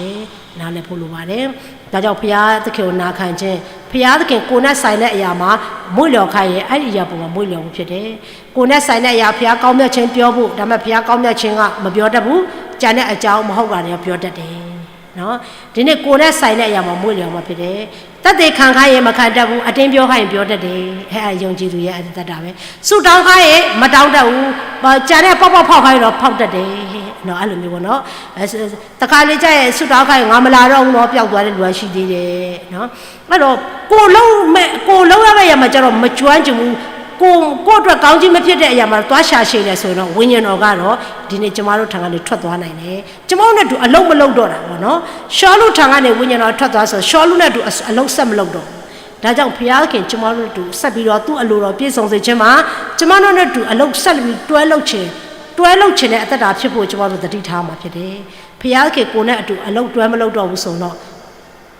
နားလည်ဖို့လိုပါတယ်။ ဒါကြောင့် ဘုရားသခင်ကို နာခံခြင်း၊ ဘုရားသခင် ကိုယ်နဲ့ဆိုင်တဲ့အရာမှာ မွေ့လျော်ခိုင်းရင် အဲ့ဒီအရာပေါ်မှာ မွေ့လျော်ဖို့ဖြစ်တယ်။ ကိုယ်နဲ့ဆိုင်တဲ့အရာ ဘုရားကောင်းမြတ်ခြင်းပြောဖို့၊ ဒါပေမဲ့ ဘုရားကောင်းမြတ်ခြင်းက မပြောတတ်ဘူး။ ကျန်တဲ့အကြောင်း မဟုတ်တာတွေ ပြောတတ်တယ်နော်။ ဒီနေ့ ကိုယ်နဲ့ဆိုင်တဲ့အရာမှာ မွေ့လျော်မှာဖြစ်တယ်။ သက်သေခံခိုင်းရင် မခံတတ်ဘူး။ အတင်းပြောခိုင်းရင် ပြောတတ်တယ်။ အဲ အဲ ယုံကြည်သူရဲ့ အသက်တာပဲ။ ဆုတောင်းခိုင်းရင် မတောင်းတတ်ဘူး။ ကျန်တဲ့ ပေါက်ပေါက်ဖောက်ခိုင်းရင်တော့ ဖောက်တတ်တယ်နော်။ အဲ့လိုမျိုးပေါ့နော်။ အဲ တခါလေကျရင် ဆုတောင်းခိုင်းရင် ငါမလာတော့ဘူးနော် ပျောက်သွားတဲ့လူက ရှိသေးတယ်နော်။ အဲ့တော့ ကိုယ်လုပ်မဲ့ ကိုယ်လုပ်ရမယ့်အရာမှာကျတော့ မကျွမ်းကျင်ဘူး။ ကိုယ် ကိုယ့်အတွက် ကောင်းကြီးမဖြစ်တဲ့အရာမှာ သွားရှာရှည်တယ်ဆိုရင်တော့ ဝိညာဉ်တော်ကတော့ ဒီနေ့ ကျွန်မတို့ထံကနေ ထွက်သွားနိုင်တယ်။ ကျွန်မတို့နဲ့အတူ အလုပ်မလုပ်တော့တာပေါ့နော်။ ရှောလုထံကနေ ဝိညာဉ်တော်ထွက်သွားဆို ရှောလုနဲ့အတူ အ အလုပ်ဆက်မလုပ်တော့ဘူး။ ဒါကြောင့် ဘုရားသခင် ကျွန်မတို့နဲ့အတူ ဆက်ပြီးတော့ သူ့အလိုတော်ပြည့်စုံစေခြင်းမှာ ကျွန်မတို့နဲ့အတူ အလုပ်ဆက်ပြီး တွဲလုပ်ခြင်း တွဲလုပ်ခြင်းနဲ့ အသက်တာဖြစ်ဖို့ ကျွန်မတို့ သတိထားရမှာဖြစ်တယ်။ ဘုရားသခင် ကိုယ်နဲ့အတူ အလုပ်တွဲမလုပ်တော့ဘူးဆိုရင်တော့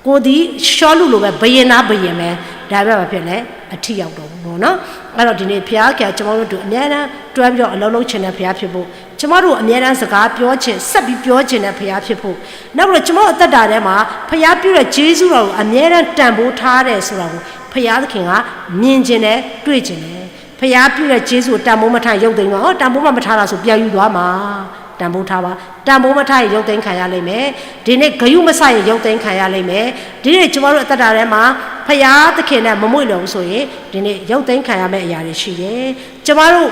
ကိုယ်သည် ရှောလုလိုပဲ ဘုရင်သားဘုရင်ပဲ။ ဒါပေမဲ့ ဘာဖြစ်လဲ အထိရောက်တော့ဘူးပေါ့နော်။ အဲ့တော့ ဒီနေ့ ဘုရားသခင်က ကျွန်မတို့တို့ အမြဲတမ်းတွဲပြီးတော့ အလုပ်လုပ်ချင်တဲ့ ဘုရားဖြစ်ဖို့၊ ကျွန်မတို့ အမြဲတမ်း စကားပြောချင် ဆက်ပြီးပြောချင်တဲ့ ဘုရားဖြစ်ဖို့၊ နောက်ပြီးတော့ ကျွန်မတို့ အသက်တာထဲမှာ ဘုရားပြုတဲ့ ကျေးဇူးတော်ကို အမြဲတမ်း တန်ဖိုးထားတယ်ဆိုတာကို ဘုရားသခင်က မြင်ချင်တယ် တွေ့ချင်တယ်။ ဘုရားပြုတဲ့ ကျေးဇူးကို တန်ဖိုးမထားရင် ရုပ်သိမ်းသွား၊ တန်ဖိုးမထားတာဆို ပြန်ယူသွားမှာ။ တန်ဖိုးထားပါ။ တန်ဖိုးမထားရင် ရုပ်သိမ်းခံရလိမ့်မယ်။ ဒီနေ့ ဂရုမစိုက်ရင် ရုပ်သိမ်းခံရလိမ့်မယ်။ ဒီနေ့ ကျွန်မတို့ အသက်တာထဲမှာ ဘုရားသခင်နဲ့ မမွေ့လျော်ဘူးဆိုရင် ဒီနေ့ ရုပ်သိမ်းခံရမယ့်အရာတွေ ရှိတယ်။ ကျွန်မတို့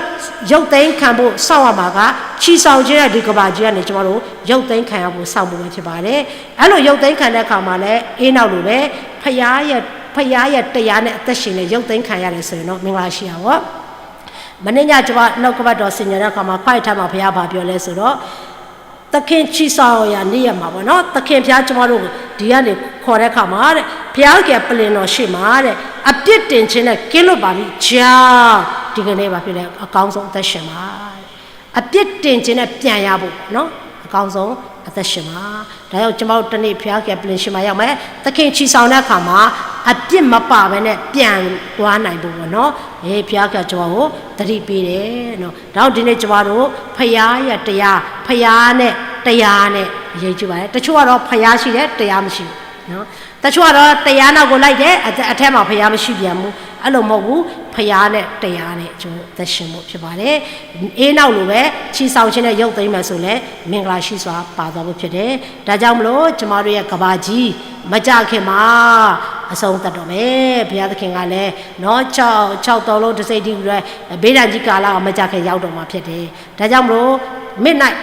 ရုပ်သိမ်းခံဖို့ စောင့်ရမှာက ချီဆောင်ခြင်းနဲ့ ဒီကမ္ဘာကြီးကနေ ကျွန်မတို့ ရုပ်သိမ်းခံရဖို့ စောင့်ဖို့ပဲ ဖြစ်ပါတယ်။ အဲ့လို ရုပ်သိမ်းခံတဲ့အခါမှာလည်း ဧနောက်လိုပဲ ဘုရားရဲ့ ဘုရားရဲ့ တရားနဲ့ အသက်ရှင်နေ ရုပ်သိမ်းခံရတယ်ဆိုရင်တော့ မင်္ဂလာရှိတာပေါ့။ မနေ့ည ကျွန်မ နှုတ်ကပတ်တော် ဆင်ခြင်တဲ့အခါမှာ ခွါအံထဲမှာ ဘုရား ဘာပြောလဲဆိုတော့ သခင်ချီဆောင်ရာ နေ့ရက်မှာပေါ့နော်။ သခင်ဘုရား ကျွန်မတို့ ဒီကနေ ခေါ်တဲ့အခါမှာတဲ့ ဘုရားသခင် ပလ္လင်တော်ရှေ့မှာတဲ့ အပြစ်တင်ခြင်းနဲ့ ကင်းလွတ်ပါပြီ။ ကြောင့် ဒီကနေ့ ဘာဖြစ်လဲ အကောင်းဆုံး အသက်ရှင်ပါ။ အပြစ်တင်ခြင်းနဲ့ ပြန်ရဖို့နော် အကောင်းဆုံး အသက်ရှင်ပါ။ ဒါကြောင့် ကျွန်မတို့ တနေ့ ဘုရားသခင် ပလ္လင်ရှေ့မှာ ရောက်မယ်။ သခင်ချီဆောင်တဲ့အခါမှာ အပြစ်မပါဘဲနဲ့ ပြန်သွားနိုင်ဖို့ပေါ့နော်။ အေး ဘုရားသခင် ကျွန်မကို သတိပေးတယ်နော်။ ဒါကြောင့် ဒီနေ့ ကျွန်မတို့ ဘုရားရဲ့ တရား၊ ဘုရားနဲ့ တရားနဲ့ အရေးကြီးပါတယ်။ တချို့ကတော့ ဘုရားရှိတယ်၊ တရားမရှိဘူးနော်။ တချို့ကတော့ တရားနောက်ကို လိုက်တယ်၊ အထဲမှာ ဘုရားမရှိပြန်ဘူး။ အဲ့လိုမဟုတ်ဘူး။ ဘုရားနဲ့ တရားနဲ့ ကျွန်တော် အသက်ရှင်ဖို့ ဖြစ်ပါတယ်။ ဧနောက်လိုပဲ ချီဆောင်ခြင်းနဲ့ ရုပ်သိမ်းမယ်ဆိုလည်း မင်္ဂလာရှိစွာ ပါသွားဖို့ ဖြစ်တယ်။ ဒါကြောင့်မလို့ ကျွန်မတို့ရဲ့ ကမ္ဘာကြီး မကြာခင်မှာ အဆုံးသတ်တော့မယ်။ ဘုရားသခင်ကလည်းနော် ခြောက် ခြောက်သုံးလုံး တစ်စိတ်တည်း ဘဲဒၣ်ကြီးကာလက မကြာခင် ရောက်တော့မှာ ဖြစ်တယ်။ ဒါကြောင့်မလို့ midnight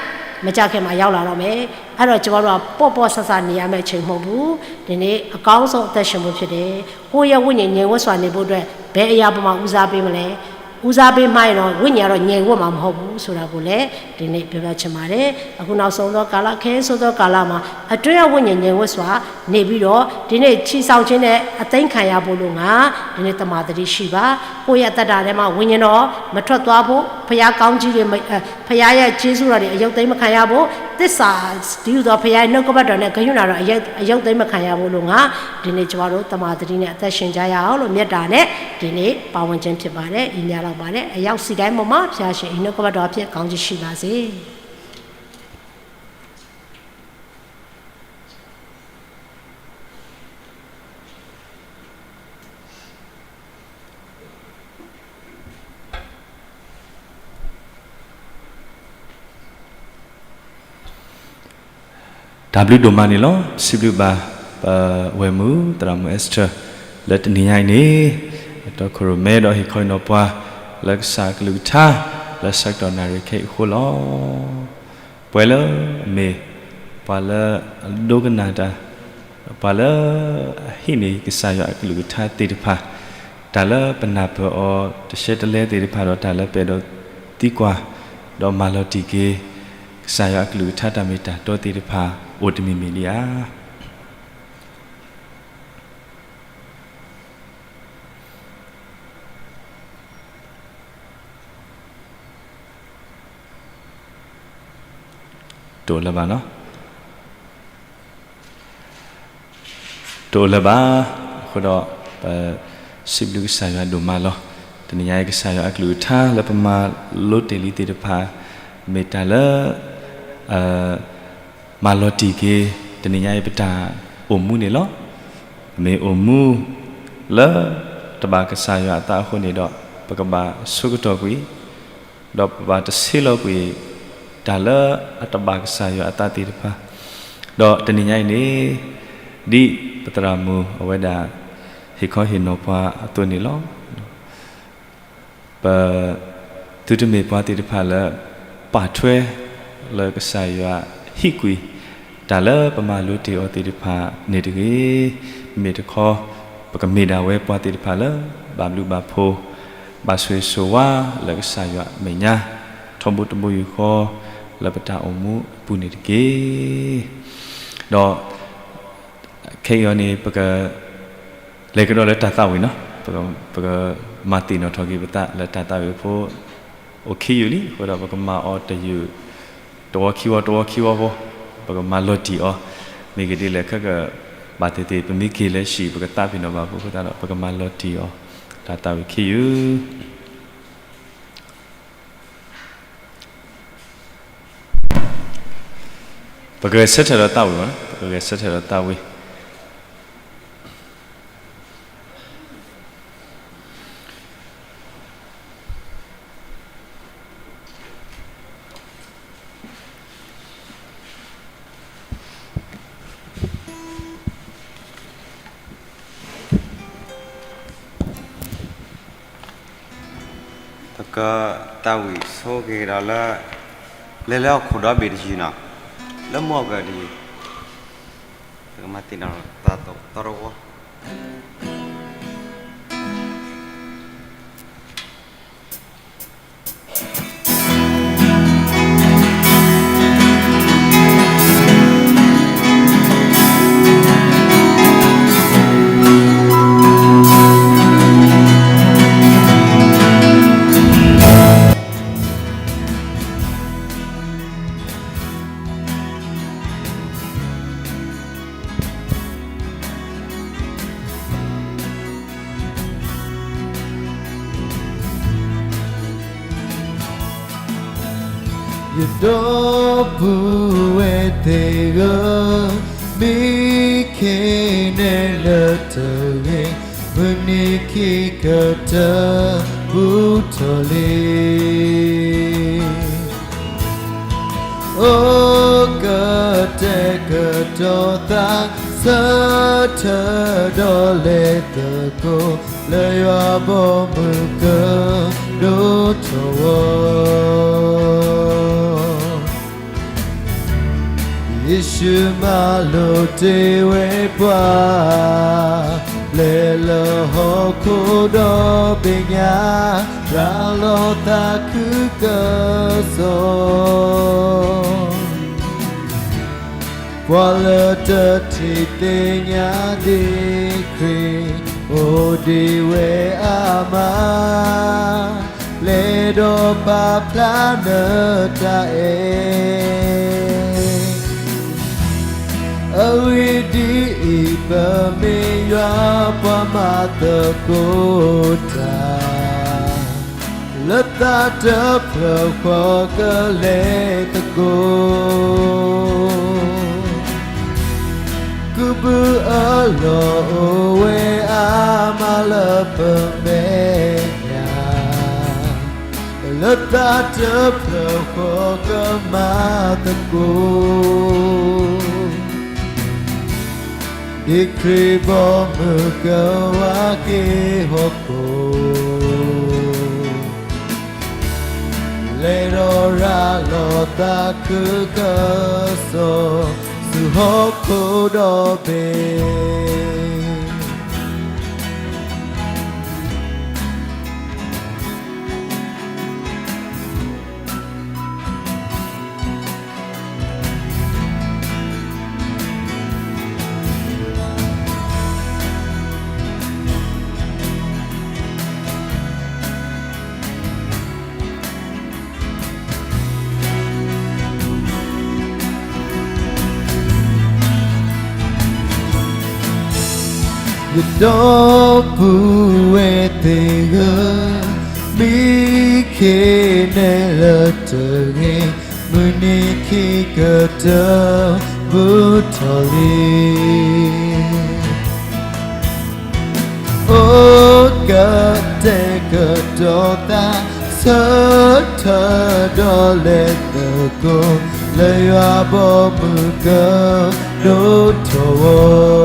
မကြာခင်မှာ ရောက်လာတော့မယ်။ အဲ့တော့ ကျွန်မတို့က ပေါ့ပေါ့ဆဆ နေရမယ့်အချိန် မဟုတ်ဘူး။ ဒီနေ့ အကောင်းဆုံး အသက်ရှင်ဖို့ ဖြစ်တယ်။ ကိုယ့်ရဲ့ ဝိညာဉ် ငြိမ်ဝပ်စွာ နေဖို့အတွက် ဘယ်အရာပေါ်မှာ ဦးစားပေးမလဲ။ ဦးစားပေးမှားရင်တော့ ဝိညာဉ်ကတော့ ငြိမ်ဝပ်မှာ မဟုတ်ဘူးဆိုတာကိုလည်း ဒီနေ့ ပြောပြချင်ပါတယ်။ အခုနောက်ဆုံးသောကာလ၊ ခဲယဉ်းဆိုးသောကာလမှာ အတွင်းအဝိညာဉ် ငြိမ်ဝပ်စွာ နေပြီးတော့ ဒီနေ့ ချီဆောင်ခြင်းနဲ့ အသိမ်းခံရဖို့လို့ငါ ဒီနေ့ သမ္မာသတိရှိပါ။ ကိုယ့်ရဲ့ အသက်တာထဲမှာ ဝိညာဉ်တော် မထွက်သွားဖို့၊ ဘုရားကောင်းကြီးတွေ မ- အဲ- ဘုရားရဲ့ ကျေးဇူးတော်တွေ အရုပ်သိမ်းမခံရဖို့၊ သစ္စာတည်းဟူသော ဘုရားရဲ့ နှုတ်ကပတ်တော်နဲ့ ကရုဏာတော် အရုပ်- အရုပ်သိမ်းမခံရဖို့လို့ငါ ဒီနေ့ ကျွန်တော်တို့ သမ္မာသတိနဲ့ အသက်ရှင်ကြရအောင်လို့ မေတ္တာနဲ့ ဒီနေ့ ပါဝင်ခြင်းဖြစ်ပါတယ်။ အီးမြှောက်ပါတယ်။ အရောက်ဆီတိုင်းပေါ်မှာ ဘုရားရှင် အီးနှုတ်ကပတ်တော်အဖြစ် ကောင်းချီးရှိပါစေ။ တၢ်ဘျုးဒိၣ်မးန့ၣ်လီၤ. စံးဘျုးဘၣ် ပဝဲၢ်မုၣ် သရၣ်မုၣ် Esther လၢတနံၤညါအံၤန့ၣ် တီခိၣ်ရိၣ်မဲဒီးဟ့ၣ်ခီအံၤနီၤပှၤ လၢကစၢ်ကလုၢ်ကထါ လၢဆၢကတီၢ်နၣ်ရံၣ်ခဲအံၤအဃိလီၤ. ပှဲၤလၢအမ့ၢ် ပှၤလၢအဒိကနၣ်တၢ်, ပှၤလၢအဟံးန့ၢ်ကစၢ်ယွၤအကလုၢ်ကထါသ့ၣ်တဖၣ်, တၢ်လၢပနၢ်ပၢၢ်အီၤတရှဲတလဲသ့ၣ်တဖၣ်ဒီး တၢ်လၢပအဲၣ်ဒိးသံကွၢ်, ဒီးမၤလီၤတံၢ်က့ၤ ကစၢ်ယွၤအကလုၢ်ကထါတၢ်မ့ၢ်တၢ်တီသ့ၣ်တဖၣ် အိၣ်တမံၤမံၤဒံးဧါ. တအိၣ်လၢၤဘၣ်နီၤ, တအိၣ်လၢၤဘၣ်. အဃိဒီး ပစံးဘျုးကစၢ်ယွၤဒိၣ်မးလီၤ. တနံၤညါအံၤ ကစၢ်ယွၤအကလုၢ်ကထါလၢပမၤလိတ့ၢ်လံသ့ၣ်တဖၣ် မ့ၢ်တၢ်လၢ မၤလီၤတံၢ်က့ၤ တနံၤညါအံၤပတၢ်အိၣ်မူန့ၣ်လီၤ. ပမ့ၢ်အိၣ်မူလၢတဘၣ်ကစၢ်ယွၤအသးအဃိန့ၣ်ဒီး ပကဘၣ်ဆိကတီၢ်ကွံာ်, ဒီးပဘၣ်တဆ့လီၤကွံာ် တၢ်လၢအတဘၣ်ကစၢ်ယွၤအသးသ့ၣ်တဖၣ်. ဒီးတနံၤညါအံၤန့ၣ် ဒ်ပသရၣ်မုၣ်အဝဲဒၣ် ဟ့ၣ်ခီဟ့ၣ်နီၤပှၤအသိးန့ၣ်လီၤ. ပ သုတမ့ၢ်ပှၤသ့ၣ်တဖၣ်လၢ ပာ်ထွဲလၢကစၢ်ယွၤဟံးကွံာ် တၢ်လၢပမၤလိတ့ၢ်အီၤသ့ၣ်တဖၣ်န့ၣ်တဂ့ၤ. မ့မ့ၢ်တခီ ပကမ့ၢ်ဒၣ်ဝဲပှၤသ့ၣ်တဖၣ်လၢ ဘၣ်ဘျုးဘၣ်ဖှိၣ်, ဘၣ်ဆိၣ်ဂ့ၤဆိၣ်ဝါလၢကစၢ်ယွၤအမဲာ်ညါ ထီဘိတဘိယူၢ်ဃီ လၢပတၢ်အိၣ်မူအပူၤန့ၣ်တက့ၢ်. ဒီး ခဲအံၤအီၤန့ၣ် ပက လဲၤကဒီးလၢတၢ်သးဝံၣ်နီၤ, ပက ပကမၤသ့ၣ်နီၣ်ထီၣ်က့ၤပသးလၢတၢ်သးဝံၣ်အဖိ အိၣ်ခံယုၢ်လံ, အဃိဒီးပကမၤအီၤတယုၢ် တဝီခံဝီ တဝီခံဝီဖိ, ပကမၤလီၤတံၢ်အီၤ, မ့ၢ်ဂ့ၢ်ဒ်လဲၣ်ခဲက ဘၣ်သ့ၣ်သ့ၣ် ပမ့ၢ်က့ၤလၢဟံၣ် ပကသးပ့ၤနီၣ်ဘၣ်ဖိအဃိသတးဒီး ပကမၤလီၤတံၢ်အီၤ တၢ်သးဝံၣ်ခံယုၢ် ပကဂဲၤဆၢထၢၣ်ဒီးသးဝံၣ်မး, ပကဂဲၤဆၢထၢၣ်ဒီးသးဝံၣ်. ပကသးဝံၣ်ဆိက့ၤဒီးလၢ လဲၤလၢဟီၣ်ခိၣ်ဒီဘ့ၣ်တယုၢ်နီၤ, လၢမူအကၢၢ်တယုၢ်, ပကမၤသ့ၣ်နီၣ်သးသီတဝီ ယဒီပုၢ်ဝဲၢ်သ့ၣ်ဧၢ, မ့ၢ်ခဲန့ၣ်လၢတဂ့ၤ, မုၢ်နံၤခံကတၢၢ်ဘူးထီၣ်လံ. အိၣ်ကတဲာ်ကတီၤသး ဆၢထၢၣ်ဒီးလဲၤသကိး လၢယွၤဘီမုၢ်ကဒိၣ်ထီၣ်ဝီ ယ့ၣ်ၡူးမၤလိာ်တ့ၢ်ဝဲပှၤ လဲၤလၢဟီၣ်ခိၣ်ဒီဘ့ၣ်ညါ ရၤလီၤသးခုကစီၣ် ပှၤလၢတထံၣ်သ့ၣ်ညါဒံးခရံာ် အိၣ်ဒံးဝဲအါမး လဲၤဒီးပာ်ဖျါနတၢ်အဲၣ် အဂ့ၢ်ဒ်အံၤ, ပမ့ၢ်ယွၤပှၤမၤသကိးတၢ်, လၢသးတဖျၢၣ်ဃီကလဲၤသကိး ကုၢ်ဘုအလီၢ်အိၣ်ဝဲအါမးလၢပမဲာ်ညါ, လၢသးတဖျၢၣ်ဃီကမၤသကိး ဒ်ခရံာ်ဘီမုၢ်ကဝါက့ၤဟီၣ်ခိၣ်, လဲၤဒီးရၤလီၤသးခုကစီၣ် ဟီၣ်ခိၣ်ဒီဘ့ၣ် ယဒီပုၢ်ဝဲၢ်သ့ၣ်ဧၢ, မံခ့နဲၣ်လၢတဂ့ၤ, မုၢ်နံၤခံကတၢၢ်ဘူးထီၣ်လံ. အိၣ်ကတဲာ်ကတီၤသး, ဆၢထၢၣ်ဒီးလဲၤသကိး, လၢယွၤဘီမုၢ်ကဒိၣ်ထီၣ်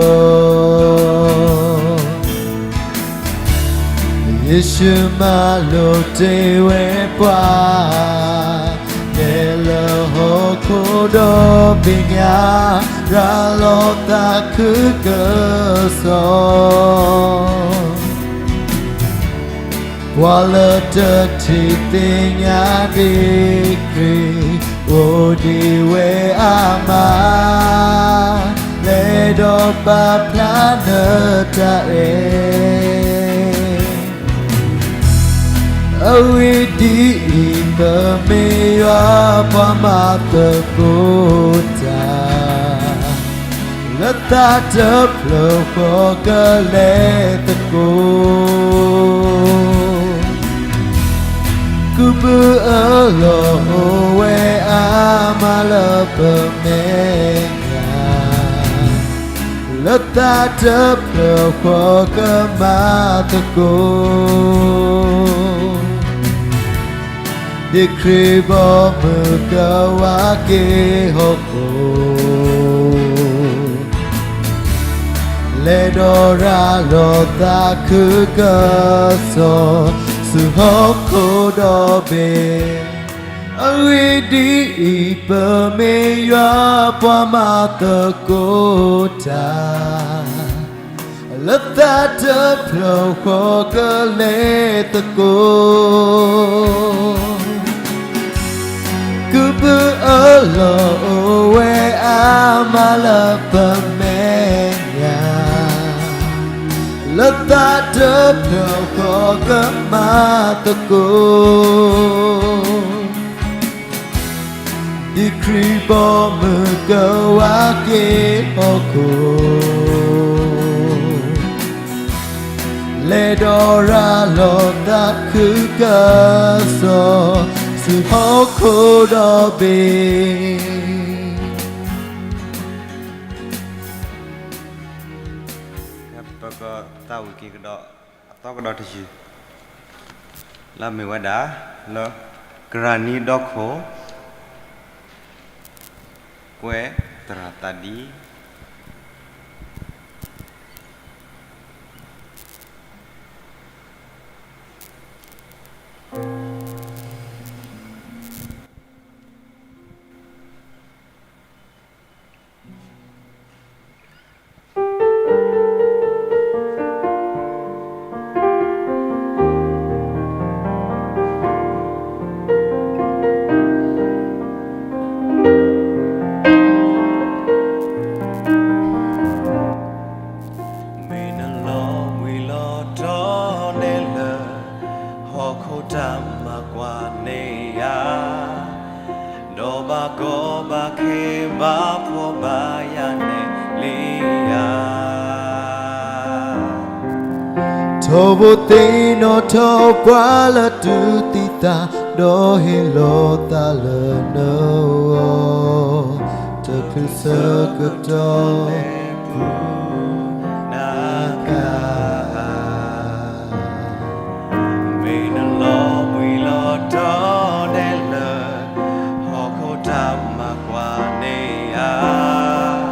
အီၤ. ယ့ၣ်ၡူးမၤလိာ်တ့ၢ်ဝဲပှၤ, နဲလၢဟီၣ်ခိၣ်ဒီဘ့ၣ်ညါ, ရၤလီၤသးခုကစီၣ် ပှၤလၢတထံၣ်သ့ၣ်ညါဒံးခရံာ်, အိၣ်ဒံးဝဲအါမး, လဲၤဒီးပာ်ဖျါနတၢ်အဲၣ်. အဂ့ၢ်ဒ်အံၤ, ပမ့ၢ်ယွၤပှၤမၤသကိးတၢ်, လၢသးတဖျၢၣ်ဃီကလဲၤသကိး, ကုၢ်မုၢ်အၢၣ်လီၤအိၣ်ဝဲအါမးလၢပမဲာ်ညါ, လၢသးတဖျၢၣ်ဃီကမၤသကိး, ဒ်ခရံာ်ဘီမုၢ်ကဝါက့ၤဟီၣ်ခိၣ်, လဲၤဒီးရၤလီၤသးခုကစီၣ်, ဆူဟီၣ်ခိၣ်ဒီဘ့ၣ်. အဂ့ၢ်ဒ်အံၤ, ပမ့ၢ်ယွၤပှၤမၤသကိးတၢ်, လၢသးတဖျၢၣ်ဃီကလဲၤသကိး, ကုၢ်မုၢ်အၢၣ်လီၤအိၣ်ဝဲအါမးလၢပမဲာ်ညါ, လၢသးတဖျၢၣ်ဃီကမၤသကိး, ဒ်ခရံာ်ဘီမုၢ်ကဝါက့ၤဟီၣ်ခိၣ်, လဲၤဒီးရၤလီၤသးခုကစီၣ်, ဆူဟီၣ်ခိၣ်ဒီဘ့ၣ်. ပကသးဝံၣ်က့ၤကဒီး အသီကဒီးတယုၢ် လၢအမ့ၢ်ဝဲဒၣ် လၢကရၢနံဒီခိၣ် ကွဲးသရၣ်သးဒ်မ့ၢ်နလီၤဘှံးလီၤတီၤဒဲးလၢ ဟီၣ်ခိၣ်တၢ်မၤကွၢ်န့ၢ်ယၤ, ဒီးဘၣ်ကီဘၣ်ခဲဘၣ်ဖှီၣ်ဘၣ်ယာ်န့ၣ်လံဧါ. ထီဘိသ့ၣ်နီၣ်ထီၣ်ပှၤလၢတူၢ်သံသး, ဒီးဟ့ၣ်လီၤသးလၢနဂီၢ်, တချုးဆၢကတီၢ် နက မ့ၢ်နလီၤဘှံးလီၤတီၤဒဲးလၢ ဟီၣ်ခိၣ်တၢ်မၤကွၢ်န့ၢ်ယၤ,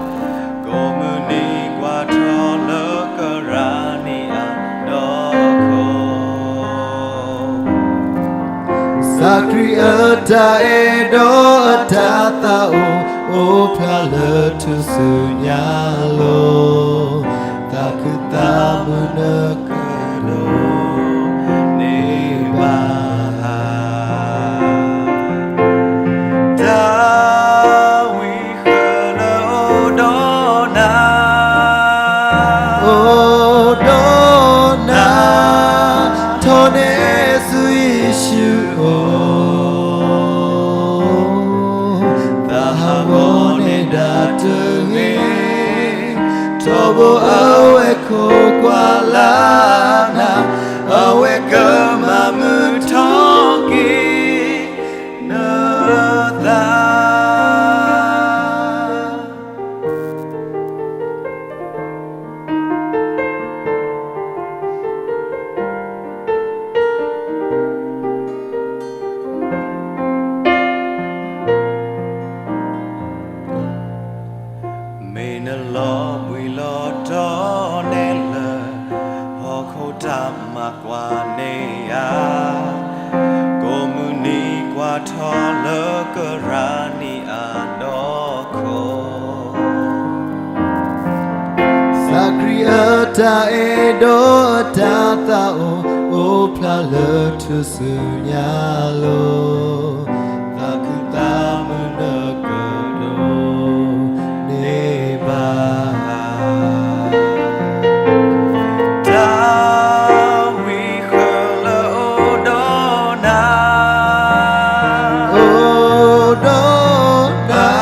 ကိးမုၢ်နံၤကွၢ်ထီၣ်လၢကရၢနံအဒီခိၣ်, ကစၢ်ခရံာ်အတၢ်အဲၣ်ဒီးအတၢ်သးအိၣ် အိၣ်ဖျါလၢထူၣ်စုညါလိၤ, သးခုသးမုာ်နကဒိးန့ၢ်ဘၣ် တၢ်ဝံဃၢလၢအိၣ်ဒီးနၤ, အိၣ်ဒီးနၤ, ထီၣ်န့ၢ်ဆူယ့ၣ်ၡူးအိၣ်, သးဟးဂီၤန့ၢ်ဒၣ်တဂ့ၤ, ထီဘိအဝဲခိးကွၢ်လၢ်နၤ, အဝဲကမၤမုာ်ထီၣ်က့ၤနသး. မ့ၢ်နလီၤဘှံးလီၤတီၤနဲလၢ ဟီၣ်ခိၣ်တၢ်မၤကွၢ်န့ၢ်ယၤ, ကိးမုၢ်နံၤကွၢ်ထီၣ်လၢကရၢနံၣ်အဒီခိၣ် သးခရံာ်အတၢ်အဲၣ်ဒီးအတၢ်သးအိၣ် အိၣ်ဖျါလၢထူၣ်စုညါလိၤ, သးခုသးမုာ်နကဒိးန့ၢ်ဘၣ် တၢ်ဝံဃၢလၢအိၣ်ဒီးနၤ, အိၣ်ဒီးနၤ,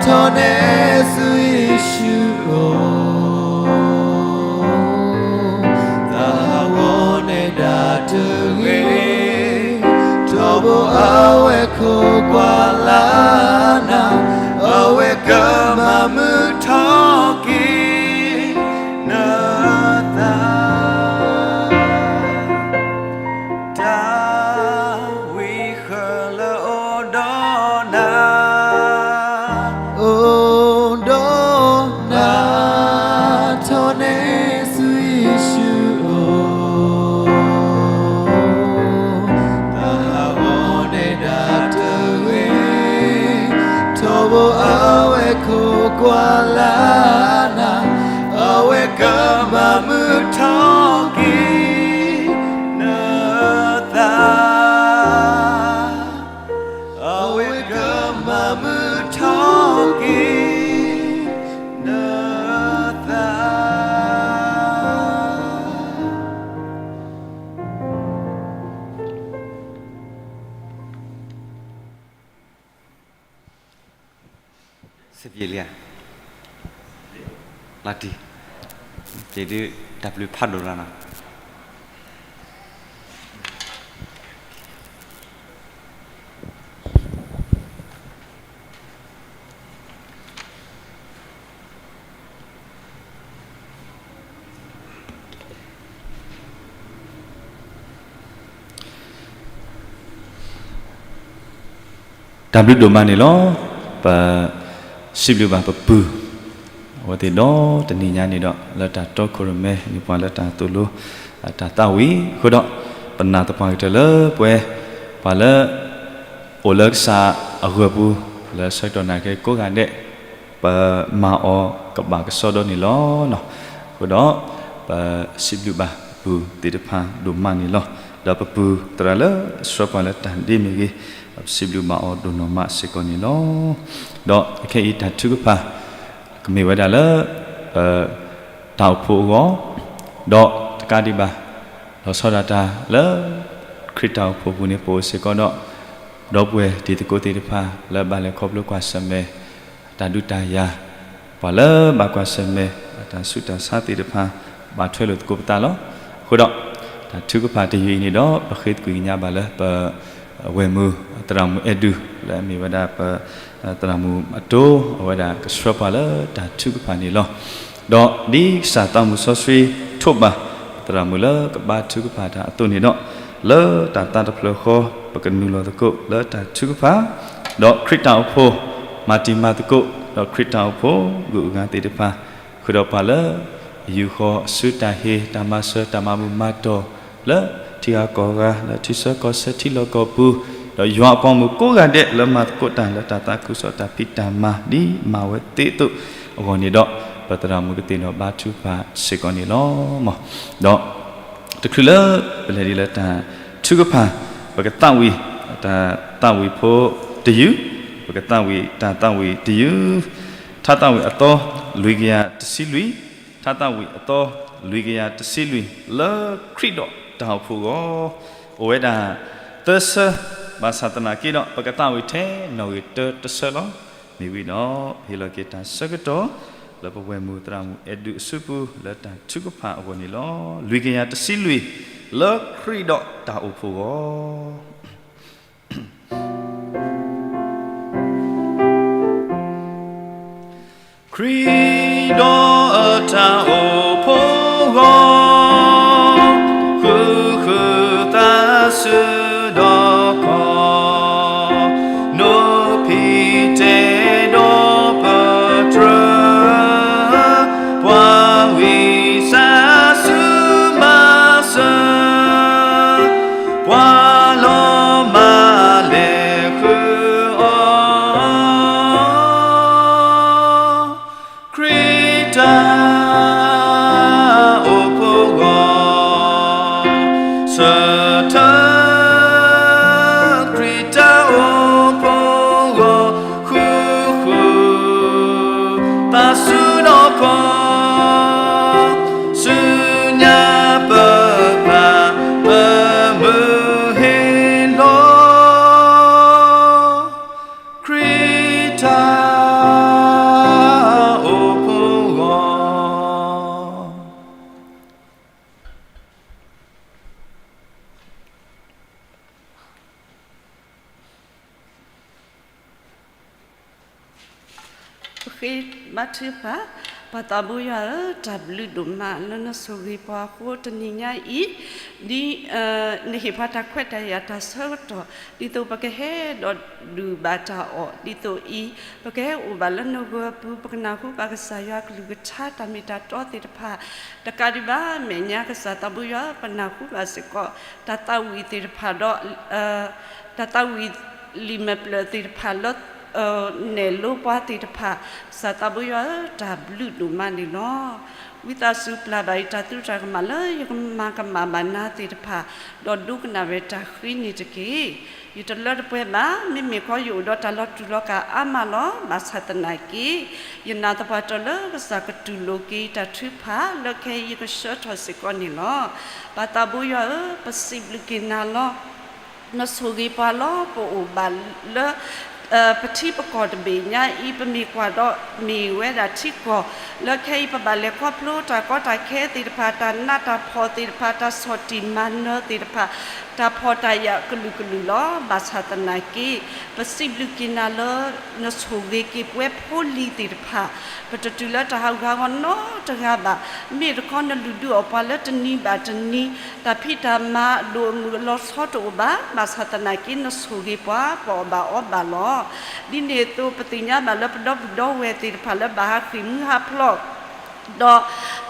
ထီၣ်န့ၢ်ဆူယ့ၣ်ၡူးအိၣ်, သးဟးဂီၤန့ၢ်ဒၣ်တဂ့ၤ, ထီဘိအဝဲခိးကွၢ်လၢ်နၤ, အဝဲကမၤမုာ်ထီၣ်က့ၤနသး. တၢ်ဝံဃၢလၢအိၣ်ဒီးနၤ, အိၣ်ဒီးနၤ, ထီၣ်န့ၢ်ဆူယ့ၣ်ၡူးအိၣ်, သးဟးဂီၤန့ၢ်ဒၣ်တဂ့ၤ, ထီဘိအဝဲခိးကွၢ်လၢ်နၤ, အဝဲကမၤမုာ်ထီၣ်က့ၤနသး, အဝဲကမၤမုာ်ထီၣ်က့ၤနသး. စံးဘျုးလံဧါ, လီၤတံၢ်, က့ၤဒုးတၢ်ဘျုးဖးဒိၣ်လီၤနီၤ. တၢ်ဘျုးဒိၣ်မးန့ၣ်လီၤ. ပစံးဘျုးဘၣ်ပပုၢ် အဝဲသ့ၣ်ဒီးတနံၤညါန့ၣ်ဒီး လၢတၢ်တီခိၣ်ရိၣ်မဲန့ၢ်ပှၤလၢတၢ်သိၣ်လိ တၢ်သးဝံၣ်အဃိဒီး ပနာ်သပှၢ်ကတၢၢ်လၢပဝဲ ပှၤလၢ အိၣ်လၢကစၢ်အဂီၢ်ပူၤ လၢဆၢကတီၢ်နၢ်ကဲကိးဂၤဒဲး ပမၤအီၤကဘၣ်ကစီဒီန့ၣ်လီၤ. အဃိဒီး ပစံးဘျုးဘၣ်ပပုၢ်သ့ၣ်တဖၣ်ဒိၣ်မးန့ၣ်လီၤ. ဒီးပပုၢ်သရၣ်လၢဆှၢပှၤလၢတၢ်ဒ့မ့ၢ်ဂ့ၤ ပစံးဘျုးဘၣ်အီၤဒိၣ်နီၢ်မးစ့ၢ်ကီးန့ၣ်လီၤ. ဒီးခဲအံၤတၢ်ထုကဖၣ် ကမ့ၢ်ဝဲဒၣ်လၢ ပ တၢ်အိၣ်ဖှိၣ်အဂီၢ်, ဒီးတကးဒံးဘၣ် လီၤဆီဒၣ်တၢ်လၢ ခရံာ်တၢ်အိၣ်ဖှိၣ်ပူၤန့ၣ် ပအိၣ်စ့ၢ်ကီးဒီး ဒီပုၢ်ဝဲၢ်တံၤသကိးသ့ၣ်တဖၣ် လၢဘၣ်လဲၤခီဖျိကွၢ်ဆၢၣ်မဲာ် တၢ်ဒုးတၢ်ယၤ, ပှၤလၢဘၣ်ကွၢ်ဆၢၣ်မဲာ် တၢ်ဆူးတၢ်ဆါသ့ၣ်တဖၣ် ဘၣ်ထွဲလိာ်သကိးပသးလီၤ. အဃိဒီး တၢ်ထုကဖၣ်တယုၢ်အံၤန့ၣ်ဒီး ပဃ့သကွံၢ်ကညးဘၣ်လၢပ ဝဲၢ်မုၢ်သရၣ်မုၣ်အဲၣ်ဒူၣ် လၢအမ့ၢ်ဝဲဒၣ်ပ သရၣ်မုၣ်အတိ အဝဲဒၣ်ကဆှၢပှၤလၢတၢ်ထုကဖၣ်န့ၣ်လီၤ. ဒီးဒ်ကစၢ်သးမုၣ်စီဆှံထိးဘၣ် သရၣ်မုၣ်လၢကဘါထုကဖၣ်တၢ်အသိးန့ၣ်ဒီး လၢတၢ်သးတဖျၢၣ်ဃီ ပကနုာ်လီၤသကိးလၢတၢ်ထုကဖၣ်, ဒီးခရံာ်တၢ်အိၣ်ဖှိၣ် မၤတံၤမၤသကိး ဒီးခရံာ်တၢ်အိၣ်ဖှိၣ် ဂုၤအဂၤသ့ၣ်တဖၣ် ဃုာ်ဒီးပှၤလၢ ယူာ်ဃီၤအစုတၢ်ဟ့ၣ် တၢ်မၤစၢၤ တၢ်မၤမုာ်မၤတီၢ် လၢထံဂၤကီၢ်ဂၤ လၢထံဆၢကီၢ်ဆၢထံလီၢ်ကီၢ်ပူၤ ဒီးယွၤအပိာ်မုၣ်ကိးဂၤဒဲးလၢမၤသကိးတၢ်လၢတၢ်သးခုကစီၣ်တၢ်ဖံးတၢ်မၤဒ်မၤဝဲသ့အသိးအဂီၢ်န့ၣ်ဒီး ပသရၣ်မုၣ်ကသ့ၣ်နီၣ်ဘါထုကဖၣ်စ့ၢ်ကီးန့ၣ်လီၤ. ဒီးတချုးလၢပလဲၤဒ်လၢတၢ်ထုကဖၣ် ပကသးဝံၣ်တၢ်သးဝံၣ်ဖိတယုၢ်, ပကသးဝံၣ်တၢ်သးဝံၣ်တယုၢ်, ထါသးဝံၣ်အသီလွံၢ်ကယၤတဆံလွံၢ်, ထါသးဝံၣ်အသီလွံၢ်ကယၤတဆံလွံၢ် လၢခရံာ်ဒီးတၢ်အိၣ်ဖှိၣ်အဂီၢ်, အိၣ်ဝဲဒၣ်သၢဆၢ, ဘၣ်ဆၣ်သနာ်က့ဒီး ပကသးဝံၣ်ထဲနီၣ်ဂံၢ်တၢတဆၢလီၤ. မ့ၢ်ဝံၤဒီး ဟ့ၣ်လီၤက့ၤတၢ်ဆၢကတီၢ် လၢပဝဲၢ်မုၢ်သရၣ်မုၣ်အဲၣ်ဒူးအစုပူၤ လၢတၢ်ထုကဖၣ်အဂီၢ်န့ၣ်လီၤ. လွံၢ်ကယၤတဆံလွံၢ် လၢခရံာ်ဒီးတၢ်အိၣ်ဖှိၣ်အဂီၢ်. ခရံာ်ဒီးအတၢ်အိၣ်ဖှိၣ်အဂီၢ်, ဃုဃုသးစူၤဒီးကီၢ်, နိၣ်ဖံးတဲဒီးပတြၢၤ, ပှၤဝံသးစူၤမၤစၢၤ, ပှၤလီၤမၢ်လဲၤဃုာ်အီၤ ခရံာ်တၢ်အိၣ်ဖှိၣ်အဂီၢ်, ဆၢထၢၣ် ခရံာ်တၢ်အိၣ်ဖှိၣ်အဂီၢ်, ဃုဃုသးစူၤဒီးကီၢ်, ဆူညါပပၢ်ပမုၢ်ဟ့ၣ်လီၤ ခရံာ်တၢ် အိၣ်ဖှိၣ်အဂီၢ်. ပဃ့ဘါထုကဖၣ်, ပၢ်သးဘိယွၤဧၢ, တၢ်ဘျုးဒိၣ်မးလၢနဆိၣ်ဂ့ၤပှၤအဃိ တနံၤညါအံၤ, ဒ် နဟ့ၣ်ပှၤတၢ်ခွဲးတၢ်ယာ်တၢ်ဆၢကတီၢ် ဒ်သိးပကဟဲဒီးဒုးဘၣ်တၢ်အီၣ်ဒ်သိးအံၤ, ပကဟဲအိၣ်ဘၣ်လၢနဂီၢ်ပူၤ, ပကနၢ်ဟူဘၣ်ကစၢ်ယွၤကလုၢ်ကထါတၢ်မ့ၢ်တၢ်တီသ့ၣ်တဖၣ်, တကးဒံးဘၣ် မဲာ်ညါကစၢ်သးဘိယွၤ ပနၢ်ဟူဘၣ်စ့ၢ်ကီး တၢ်သးဝံၣ်သ့ၣ်တဖၣ်ဒီး တၢ်သးဝံၣ်လံာ်မဲာ်ဖျၢၣ်သ့ၣ်တဖၣ်လၢ နဲၣ်လိပှၤသ့ၣ်တဖၣ်, ကစၢ်သးဘိယွၤဧၢ, တၢ်ဘျုးဒိၣ်မးန့ၣ်လီၤ. ဝံသးစူၤပျၢ်ဘၣ်ယတၢ်သရူးတၢ်ကမၣ်လၢယကမၤကမၣ်ဘၣ်နၤသ့ၣ်တဖၣ်, ဒီးဒိကနၣ်ဝဲတၢ်ဃ့န့ၣ်တက့ၢ်. ယတလၢတပှဲၤဘၣ်, မ့မ့ၢ်ခီယအိၣ်ဒီးတၢ်လီၤတူာ်လီၤကာ်အါမးလီၤ. ဘၣ်ဆၣ်သနာ်က့ ယနာ်သပှၢ်တၢၢ်လၢကစၢ်ကတူၢ်လိာ်က့ၤတၢ်ထုကဖၣ်လၢခဲအံၤယကဆှၢထီၣ်စ့ၢ်ကီးန့ၣ်လီၤ. ပၢ်သးဘိယွၤဧၢ, ပစံးဘျုးက့ၤနၤလီၤ. နဆိၣ်ဂ့ၤပှၤလီၤ. ပအိၣ်ဘၣ်လၢ ပထံပကီၢ်တဘ့ၣ်ညါအံၤ ပမ့ၢ်ကွၢ်ဒီးမ့ၢ်ဝဲဒၣ်ထံကီၢ် လၢခဲအံၤပဘၣ်လဲၤခီဖျိတၢ်ကီတၢ်ခဲသ့ၣ်တဖၣ်, တၢ်နးတၢ်ဖှီၣ်သ့ၣ်တဖၣ်, တၢ်ဆီၣ်တံၢ်မၤနၢၤသ့ၣ်တဖၣ်, တၢ်ဖှီၣ်တၢ်ယာ်ကလုာ်ကလုာ်လီၤ. ဘၣ်ဆၣ်သနာ်က့ ပစံးဘျုးက့ၤနၤလၢ နဆိၣ်ဂ့ၤက့ၤပဝဲဖိလံၤသ့ၣ်တဖၣ်, ပတတုၤလၢတၢ်ဟးဂူာ်ဟးဂီၤနီတဂၤဘၣ်. မ့ၢ်တခီနလုၢ်ဒုးအီၣ်ပှၤလၢတနံၤဘၣ်တနံၤ, တၢ်ဖံးတၢ်မၤအဒိၣ်အမုၢ်အလီၤဆီတအိၣ်ဘၣ်. ဘၣ်ဆၣ်သနာ်က့ နဆိၣ်ဂ့ၤပှၤ ပအီၣ်ဘၣ်အီဘၣ်လီၤ. ဒ်န့ၣ်အသိး ပသ့ၣ်ညါဘၣ်လၢပဒီပုၢ်ဒီဝဲၢ်သ့ၣ်တဖၣ်လၢဘၣ်ဟးဃ့ၢ်မှံဟးဖျိး ဒီး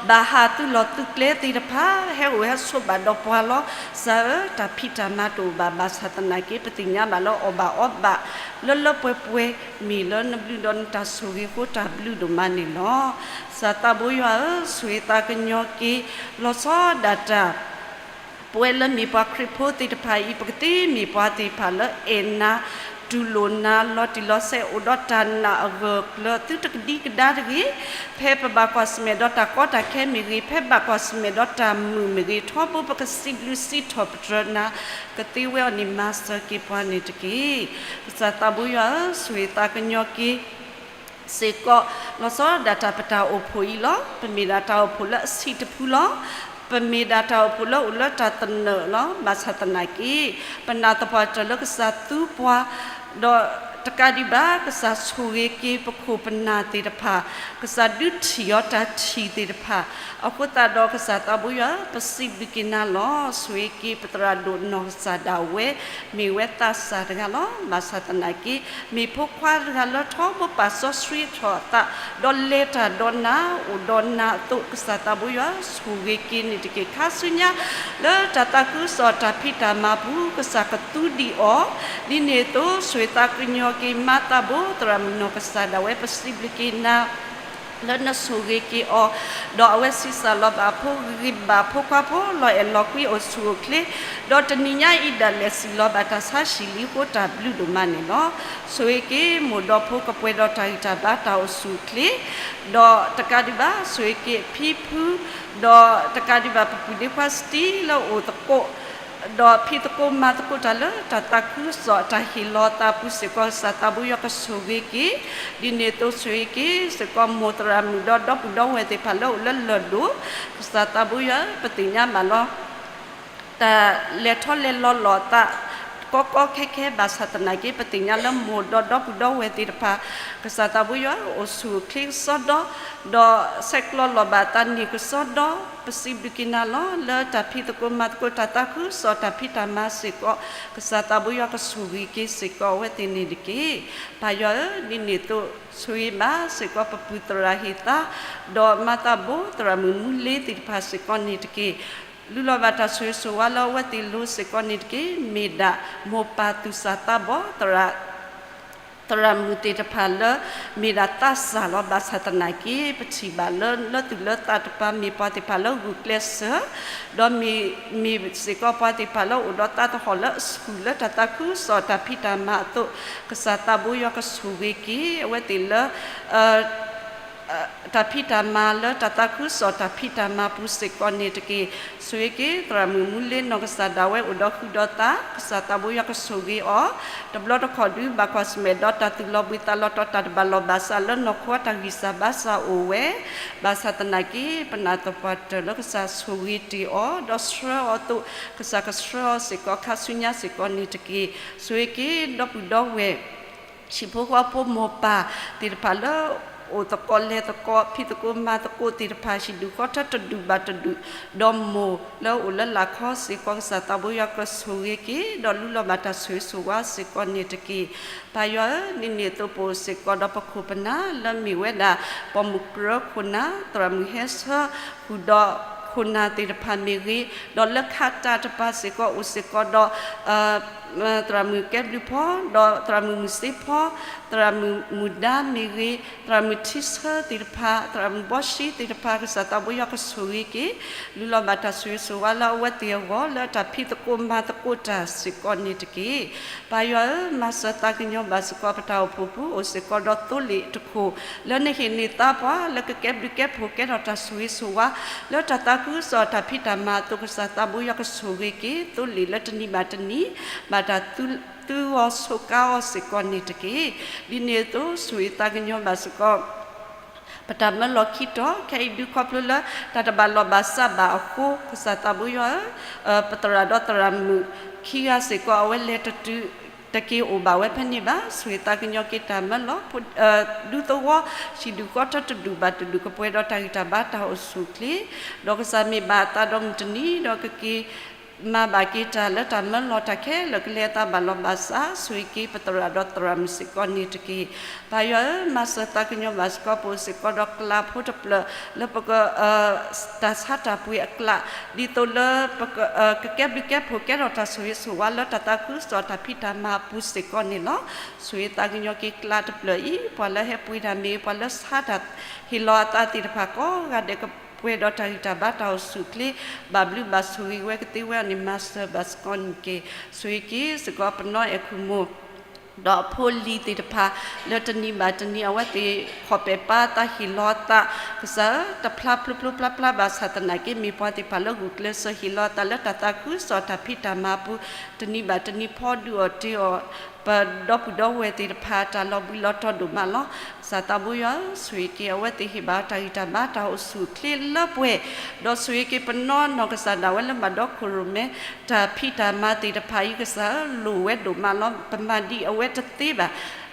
ဘၣ်ဟးသုးလီၢ်သုးကျဲသ့ၣ်တဖၣ် ဟဲအိၣ်ဟဲဆိးဘၣ်ဒီးပှၤလီၤ. ကစၢ်ဧၢ, တၢ်ဖံးတၢ်မၤတအိၣ်ဘၣ်. ဘၣ်ဆၣ်သနာ်က့ ပသ့ၣ်ညါဘၣ်လၢအီၣ်ဘၣ်အီဘၣ် လၢလၢပှဲၤပှဲၤ မ့ၢ်လၢနဘျုးဒီးနတၢ်ဆိၣ်ဂ့ၤအဃိတၢ်ဘျုးဒိၣ်မးန့ၣ်လီၤ. ကစၢ်သးဘိယွၤဧၢ, ဆိၣ်ဂ့ၤသးကညီၤက့ၤ လီၤဆီဒၣ်တၢ် ပဝဲလၢမ့ၢ်ပှၤခရံာ်ဖိသ့ၣ်တဖၣ်အံၤ ပကသ့မ့ၢ်ပှၤသ့ၣ်တဖၣ်လၢအဲၣ်နၤ တူၢ်လိာ်နၤ လီၤတံၢ်လီၤဆဲး အိၣ်ဒီးတၢ်နာ်အဂၢၢ်အကျၢၤ သုတကဒံကဒါတဂ့ၤ. ဖဲပဘၣ်ကွၢ်ဆၢၣ်မဲာ်ဒီးတၢ်ကီတၢ်ခဲမ့ၢ်ဂ့ၤ, ဖဲဘၣ်ကွၢ်ဆၢၣ်မဲာ်ဒီးတၢ်မုာ်မ့ၢ်ဂ့ၤ, ထီဘိပကစံးဘျုးစံးထီၣ်ပတြၢၤနၤ ကသ့ဝဲအီၤန့ၣ် မၤစၢၤက့ၤပှၤန့ၣ်တက့ၢ်. ကစၢ်သးဘိယွၤဧၢ, ဆိၣ်ဂ့ၤသးကညီၤက့ၤ စ့ၢ်ကီး လီၤဆီဒၣ်တၢ်ပတၢ်အိၣ်ဖှိၣ်အံၤလီၤ. ပမ့ၢ်ဒၣ်တၢ်အိၣ်ဖှိၣ်လၢအဆံးတဖုလီၤ. ပမ့ၢ်ဒၣ်တၢ်အိၣ်ဖှိၣ်လၢအိၣ်လၢတၢ်သနၢၣ်လီၤ. ဘၣ်ဆၣ်သနာ်က့ ပနာ်သပှၢ်တၢၢ်လၢကစၢ်သူပှၤ ဒီး တကးဒံးဘၣ် ကစၢ်ဆိၣ်ဂ့ၤက့ၤပခိၣ်ပနၢ်သ့ၣ်တဖၣ်, ကစၢ်ဒုးထံၣ်အီၤတၢ်ထံၣ်သ့ၣ်တဖၣ်, အဃိသတးဒီးကစၢ်သးဘိယွၤဧၢ, ပစံးဘျုးက့ၤနၤလီၤ. ဆိၣ်ဂ့ၤက့ၤပသရၣ်ဒိၣ်နီၢ်ကစၢ်ဒၣ်ဝဲ, မ့ၢ်ဝဲသးစၢ်တဂၤလီၤ. ဘၣ်ဆၣ်သနာ်က့ မ့ၢ်ဖိခွါတဂၤလၢထီဘိပာ်စီဆှံထီၣ်အသး, ဒီးလဲၤတၢ်ဒီးနၤ, အိၣ်ဒီးနၤအသိး ကစၢ်သးဘိယွၤဧၢ, ဆိၣ်ဂ့ၤက့ၤန့ၣ်တက့ၢ်. ခါဆူညါ လၢတၢ်သးခုကစီၣ်တၢ်ဖံးတၢ်မၤပူၤ ကစၢ်ကသူဒံးအီၤ, ဒ်န့ၣ်အသိး ဆိၣ်ဂ့ၤသးကညီၤက့ၤမါသးဘိ သရၣ်မုၣ်နီၢ်ကစၢ်ဒၣ်ဝဲ ပစံးဘျုးက့ၤနၤ လၢနဆိၣ်ဂ့ၤက့ၤအီၤ, ဒီးအဝဲဆံးစၢ်လီၤဘၣ်အဖိ ဂံၢ်ဘါဖိခွါဖိ လီၤအဲၣ်လီၤကွံအိၣ်ဆူၣ်အိၣ်ချ့, ဒီးတနံၤညါအံၤဒၣ်လဲာ်စံၣ်လီၤဘၣ်တၢ်ဆါဟံၣ်လံအဃိ တၢ်ဘျုးဒိၣ်မးန့ၣ်လီၤ. ဆိၣ်ဂ့ၤက့ၤမိၢ်ဒီးဖိ ကပှဲၤဒီးတၢ်ဂံၢ်တၢ်ဘါတၢ်အိၣ်ဆူၣ်အိၣ်ချ့, ဒီးတကးဒံးဘၣ် ဆိၣ်ဂ့ၤက့ၤအဖံဖု, ဒီးတကးဒံးဘၣ် ပပုၢ်ဒ့ခွါစတံလၢအိၣ်သကိး ဒီးဖံးသကိးမၤသကိးတၢ်လၢတၢ်သးခုကစီၣ် တၢ်ဟ့ၣ်လီၤသးပူၤစ့ၢ်ကီး ကစၢ်သးဘိယွၤကဆိၣ်ဂ့ၤက့ၤ, ဒ်န့ၣ်အသိးဆိၣ်ဂ့ၤက့ၤစ့ၢ်ကီး မိၢ်သရၣ်မုၣ်ဒီးဒီပုၢ်ဒီဝဲၢ်သ့ၣ်တဖၣ်လၢအိၣ်လၢလၢၢ်ဒိၣ်, ကစၢ်သးဘိယွၤဧၢ, ပသ့ၣ်ညါဘၣ်လီၤ တၢ်လဲၤထီၣ်လဲၤလီၤလိာ်အသး ကီကီခဲခဲ ဘၣ်ဆၣ်သနာ်က့ ပသ့ၣ်ညါလၢမိၢ်ဒီးဒီပုၢ်ဒီဝဲၢ်သ့ၣ်တဖၣ် ကစၢ်သးဘိယွၤဧၢ, အိၣ်ဆူၣ်အိၣ်ချ့ကစီဒီ, ဒီးဆဲးကျိးလီၤဘၣ်အသးန့ၣ်ကစီဒီ, ပစံးဘျုးက့ၤနၤလီၤ လၢတၢ်ဖံးသကိးမၤသကိး တၢ်သးခုကစီၣ် တၢ်ဖံးတၢ်မၤစ့ၢ်ကီး, ကစၢ်သးဘိယွၤကဆိၣ်ဂ့ၤက့ၤစ့ၢ်ကီးအဝဲသ့ၣ်န့ၣ်တက့ၢ်. ပၢ်ယွၤဧၢ, ဒ်န့ၣ်အသိး ဆိၣ်ဂ့ၤဘၣ်စ့ၢ်ကီး ပပုၢ်သရၣ်ဟ့ၣ်သါ, ဒီးမၤသးဘိ သရၣ်မုၣ်မူလ့သ့ၣ်တဖၣ်စ့ၢ်ကီးန့ၣ်တက့ၢ်. လူလီၤဘၣ်တၢ်ဆိၣ်ဂ့ၤဆိၣ်ဝါလၢအဝဲသ့ၣ်လိၤစ့ၢ်ကီးန့ၣ်တက့ၢ်. မ့ၢ်ဒၣ်မိၢ်ပၢ်သူၣ်စၢ်သးဘီၣ် သရၣ်မုၣ်သ့ၣ်တဖၣ်လၢ မ့ၢ်ဒၣ်သးစၢ်လီၤ. ဘၣ်ဆၣ်သနာ်က့ ပထံၣ်ဘၣ်လၢ လၢသူၣ်လၢသးတပၤ မ့ၢ်ပှၤသ့ၣ်တဖၣ်လၢဂုာ်ကျဲးစၢး, ဒီးမ့ၢ်စ့ၢ်ကီးပှၤသ့ၣ်တဖၣ်လၢအိၣ်ဒီးသးသဟီၣ်လၢအဆူၣ်လၢတၢ်သးခုကစီၣ်တၢ်ဖံးတၢ်မၤအသိး, ကစၢ်သးဘိယွၤကဆိၣ်ဂ့ၤက့ၤ အဝဲသ့ၣ်လၢ တၢ်ဖံးတၢ်မၤလၢတၢ်သးခုကစီၣ်တၢ်ဖံးတၢ်မၤပူၤစ့ၢ်ကီးန့ၣ်တက့ၢ်. ဆိၣ်ဂ့ၤက့ၤ သရၣ်မုၣ်မူလ့နီၢ်ကစၢ်ဒၣ်ဝဲအိၣ်ဒီးဃုာ်ဒီးသး, ကစၢ်သးဘိယွၤကဆိၣ်ဂ့ၤအီၤ, တဘျီတခီၣ်ဒုး ဘၣ်ကွၢ်ဆၢၣ်မဲာ်ဒီးတၢ်သူၣ်လီၤဘှံးသးလီၤတီၤ တၢ်တဘၣ်လီၢ်ဘၣ်စးလၢနီၢ်ခိ တၢ်ဂံၢ်စၢ်ဘါစၢ်အိၣ်ဝဲ, ဘၣ်ဆၣ်သနာ်က့ ပနာ်သပှၢ်တၢၢ်လၢကစၢ်ဆိၣ်ဂ့ၤတ့ၢ်အီၤ ဒီးဆှၢအီၤအသိး, ကစၢ်ကဆှၢအီၤစ့ၢ်ကီး ခါဆူညါစ့ၢ်ကီးန့ၣ်တက့ၢ်. ဆိၣ်ဂ့ၤက့ၤ ဒီပုၢ်ဒီဝဲၢ် ဟံၣ်ဖိဃီဖိမိၢ်ပၢ်သ့ၣ်တဖၣ်လၢ အိၣ်သကိးလဲၤသကိး ဖံးသကိးမၤသကိးသ့ၣ်တဖၣ် ဟံၣ်ဒူၣ်ဃီထၢတဒူၣ်ဘၣ်တဒူၣ်, ဒီးမိၢ်လၢအိၣ်လၢလာ်ခီစ့ၢ်ကီး ကစၢ်သးဘိယွၤကဆိၣ်ဂ့ၤက့ၤ ဒီးလူလီၤဘၣ်တၢ်ဆိၣ်ဂ့ၤဆိၣ်ဝါစ့ၢ်ကီးန့ၣ်တက့ၢ်. ပၢ်ယွၤဧၢ, ဒ်န့ၣ်အသိးပအိၣ်စ့ၢ်ကီးဒီးပခိၣ်ပနၢ်လၢမ့ၢ်ဝဲဒၣ် ပိာ်မုၣ်ကြၢးခိၣ်နၢ် သရၣ်မုၣ်ဟဲဆၢ ဃုာ်ဒီးခိၣ်နၢ်သ့ၣ်တဖၣ်မ့ၢ်ဂ့ၤ, ဒီးလၢခးတၢ်တပၤစ့ၢ်ကီးအိၣ်စ့ၢ်ကီးဒီး သရၣ်မုၣ်ကဲဘျုးဖီ, ဒီးသရၣ်မုၣ်မုၢ်စ့ဖီ, သရၣ်မုၣ်မုၢ်ဒါမ့ၢ်ဂ့ၤ, သရၣ်မုၣ်ထံဆၢသ့ၣ်တဖၣ်, သရၣ်မုၣ်ဘီၡံသ့ၣ်တဖၣ် ကစၢ်သးဘိယွၤကဆိၣ်ဂ့ၤက့ၤ, လူလီၤဘၣ်တၢ်ဆိၣ်ဂ့ၤဆိၣ်ဝါလၢအဝဲသ့ၣ်အဂီၢ် လၢတၢ်ဖံးသကိးမၤသကိးတၢ်စ့ၢ်ကီးန့ၣ်တက့ၢ်. ပၢ်ယွၤဧၢ, မၤစၢၤသးကညီၤဘၣ်စ့ၢ်ကီးပတၢ်အိၣ်ဖှိၣ်ပူၤ အိၣ်စ့ၢ်ကီးဒီးသိလ့ၣ်တခိၣ် လၢနဟ့ၣ်န့ၢ်သါပှၤလၢကကဲဘျုးကဲဖှိၣ် ကဲထီၣ်တၢ်ဆိၣ်ဂ့ၤဆိၣ်ဝါ လၢတၢ်သးခုကစီၣ်တၢ်ဖံးတၢ်မၤအသိး ကစၢ်သးဘိယွၤကဆိၣ်ဂ့ၤက့ၤ သိလ့ၣ်လၢတနံၤဘၣ်တနံၤ ဘၣ်တၢ်သူအီၤဆိးကါအီၤစ့ၢ်ကီးန့ၣ်တက့ၢ်. ဒ်န့ၣ်အသိး ဆိၣ်ဂ့ၤသးကညီၤဘၣ်စ့ၢ်ကီး ပတၢ်မၢလီၤခံတီၤ ခဲအံၤဒုးခီဖျိလၢ တၢ်တဘၣ်လီၢ်ဘၣ်စးဘၣ်အဃိ ကစၢ်သးဘိယွၤဧၢ, ပသရၣ်ဒီးသရၣ်မုၣ်ခံဂၤစ့ၢ်ကီး အဝဲလဲၤတတုၤတက့ၤအိၣ်ဘၣ်ဝဲဖဲန့ၣ်ဘၣ်. ဆိၣ်ဂ့ၤသးကညီၤက့ၤတၢ်မၢလီၤ ဒူသဝီ ဟံၣ်ဒူၣ်ဃီထၢတဒူၣ်ဘၣ်တဒူၣ် ကပှဲၤဒီးတၢ်ဂံၢ်တၢ်ဘါတၢ်အိၣ်ဆူၣ်အိၣ်ချ့, ဒီးကစၢ်မ့ၢ်ဘၣ်အသးဒီးမုၢ်တနံၤ ဒီးကက့ၤ မၤဘၣ်က့ၤတၢ်လၢတၢ်မၢလီၤတၢ်ခဲလၢာ် ကလဲၤအသးဘၣ်လီၢ်ဘၣ်စး ဆိၣ်ဂ့ၤက့ၤပသရၣ်ဒီးသရၣ်မုၣ်စ့ၢ်ကီးန့ၣ်တက့ၢ်. ပၢ်ယွၤဧၢ, မၤစၢၤသးကညီၤဘၣ်စ့ၢ်ကီး ပအိၣ်စ့ၢ်ကီးဒီးကျးဖိတဖျၢၣ် လၢပက တၢ်ဆါတၢ်ပှ့ၤအကျး ဒ်သိးလၢပက ကကဲဘျုးကဲဖှိၣ် ကဲထီၣ်တၢ်ဆိၣ်ဂ့ၤဆိၣ်ဝါလၢတၢ်သးခုကစီၣ်တၢ်ဖံးတၢ်မၤအပူၤစ့ၢ်ကီးန့ၣ်လီၤ. ဆိၣ်ဂ့ၤသးကညီၤက့ၤကျးတဖျၢၣ်အံၤ ပှၤလၢဟဲပှ့ၤတၢ်မ့ၢ်ဂ့ၤ ပှၤလၢဆါတၢ်ဟ့ၣ်လီၤအသးသ့ၣ်တဖၣ်ကိးဂၤဒဲး ကပှဲၤဒီးတၢ်ဂံၢ်တၢ်ဘါတၢ်အိၣ်ဆူၣ်အိၣ်ချ့ ဘၣ်ဘျုးဘၣ်ဆိၣ်ဂ့ၤဝဲကသ့ဝဲအီၤန့ၣ် မၤစၢၤဘၣ်စ့ၢ်ကီးန့ၣ်တက့ၢ်. ဆိၣ်ဂ့ၤက့ၤစ့ၢ်ကီးပနီၢ်အဲၣ်ခိၣ်မိၢ် ဒီးအဖိအလံၤသ့ၣ်တဖၣ် လၢတနံၤဘၣ်တနံၤ အဝဲသ့ၣ်ခီၣ်ပဲာ်ပာ်သးဟ့ၣ်လီၤအသး ကစၢ်ဧၢ, တဖျါဖျိဖျိဖျါဖျါဘၣ်ဆၣ်သနာ်က့ မ့ၢ်ပှၤသ့ၣ်တဖၣ်လၢဂုာ်ကျဲးစၢးဟ့ၣ်လီၤအသးလၢတၢ်သးခုကစီၣ်တၢ်ဖံးတၢ်မၤအပူၤ တနံၤဘၣ်တနံၤဖီဒုးအီၣ်တ့ၢ်အီၤ ပဒီပုၢ်ဒီဝဲၢ်သ့ၣ်တဖၣ် တၢ်လီၤဘှံးလီၤတီၤဒိၣ်မးလီၤ. ကစၢ်သးဘိယွၤဧၢ, ဆိၣ်ဂ့ၤက့ၤ အဝဲသ့ၣ်ဟ့ၣ်ဘၣ်တၢ်ဂံၢ်တၢ်ဘါတၢ်အိၣ်ဆူၣ်အိၣ်ချ့လၢပှဲၤ, ဒီးဆိၣ်ဂ့ၤက့ၤပနီၢ်နီၢ်ကစၢ်ဒၣ်ဝဲလၢဘၣ်ဒီခိၣ်ရိၣ်မဲ တၢ်ဖံးတၢ်မၤသ့ၣ်တဖၣ်အံၤ ကစၢ်ဧၢ, လိၣ်ဝဲဒိၣ်မးလီၤ. ပမၤဒ်အဝဲတသ့ဘၣ်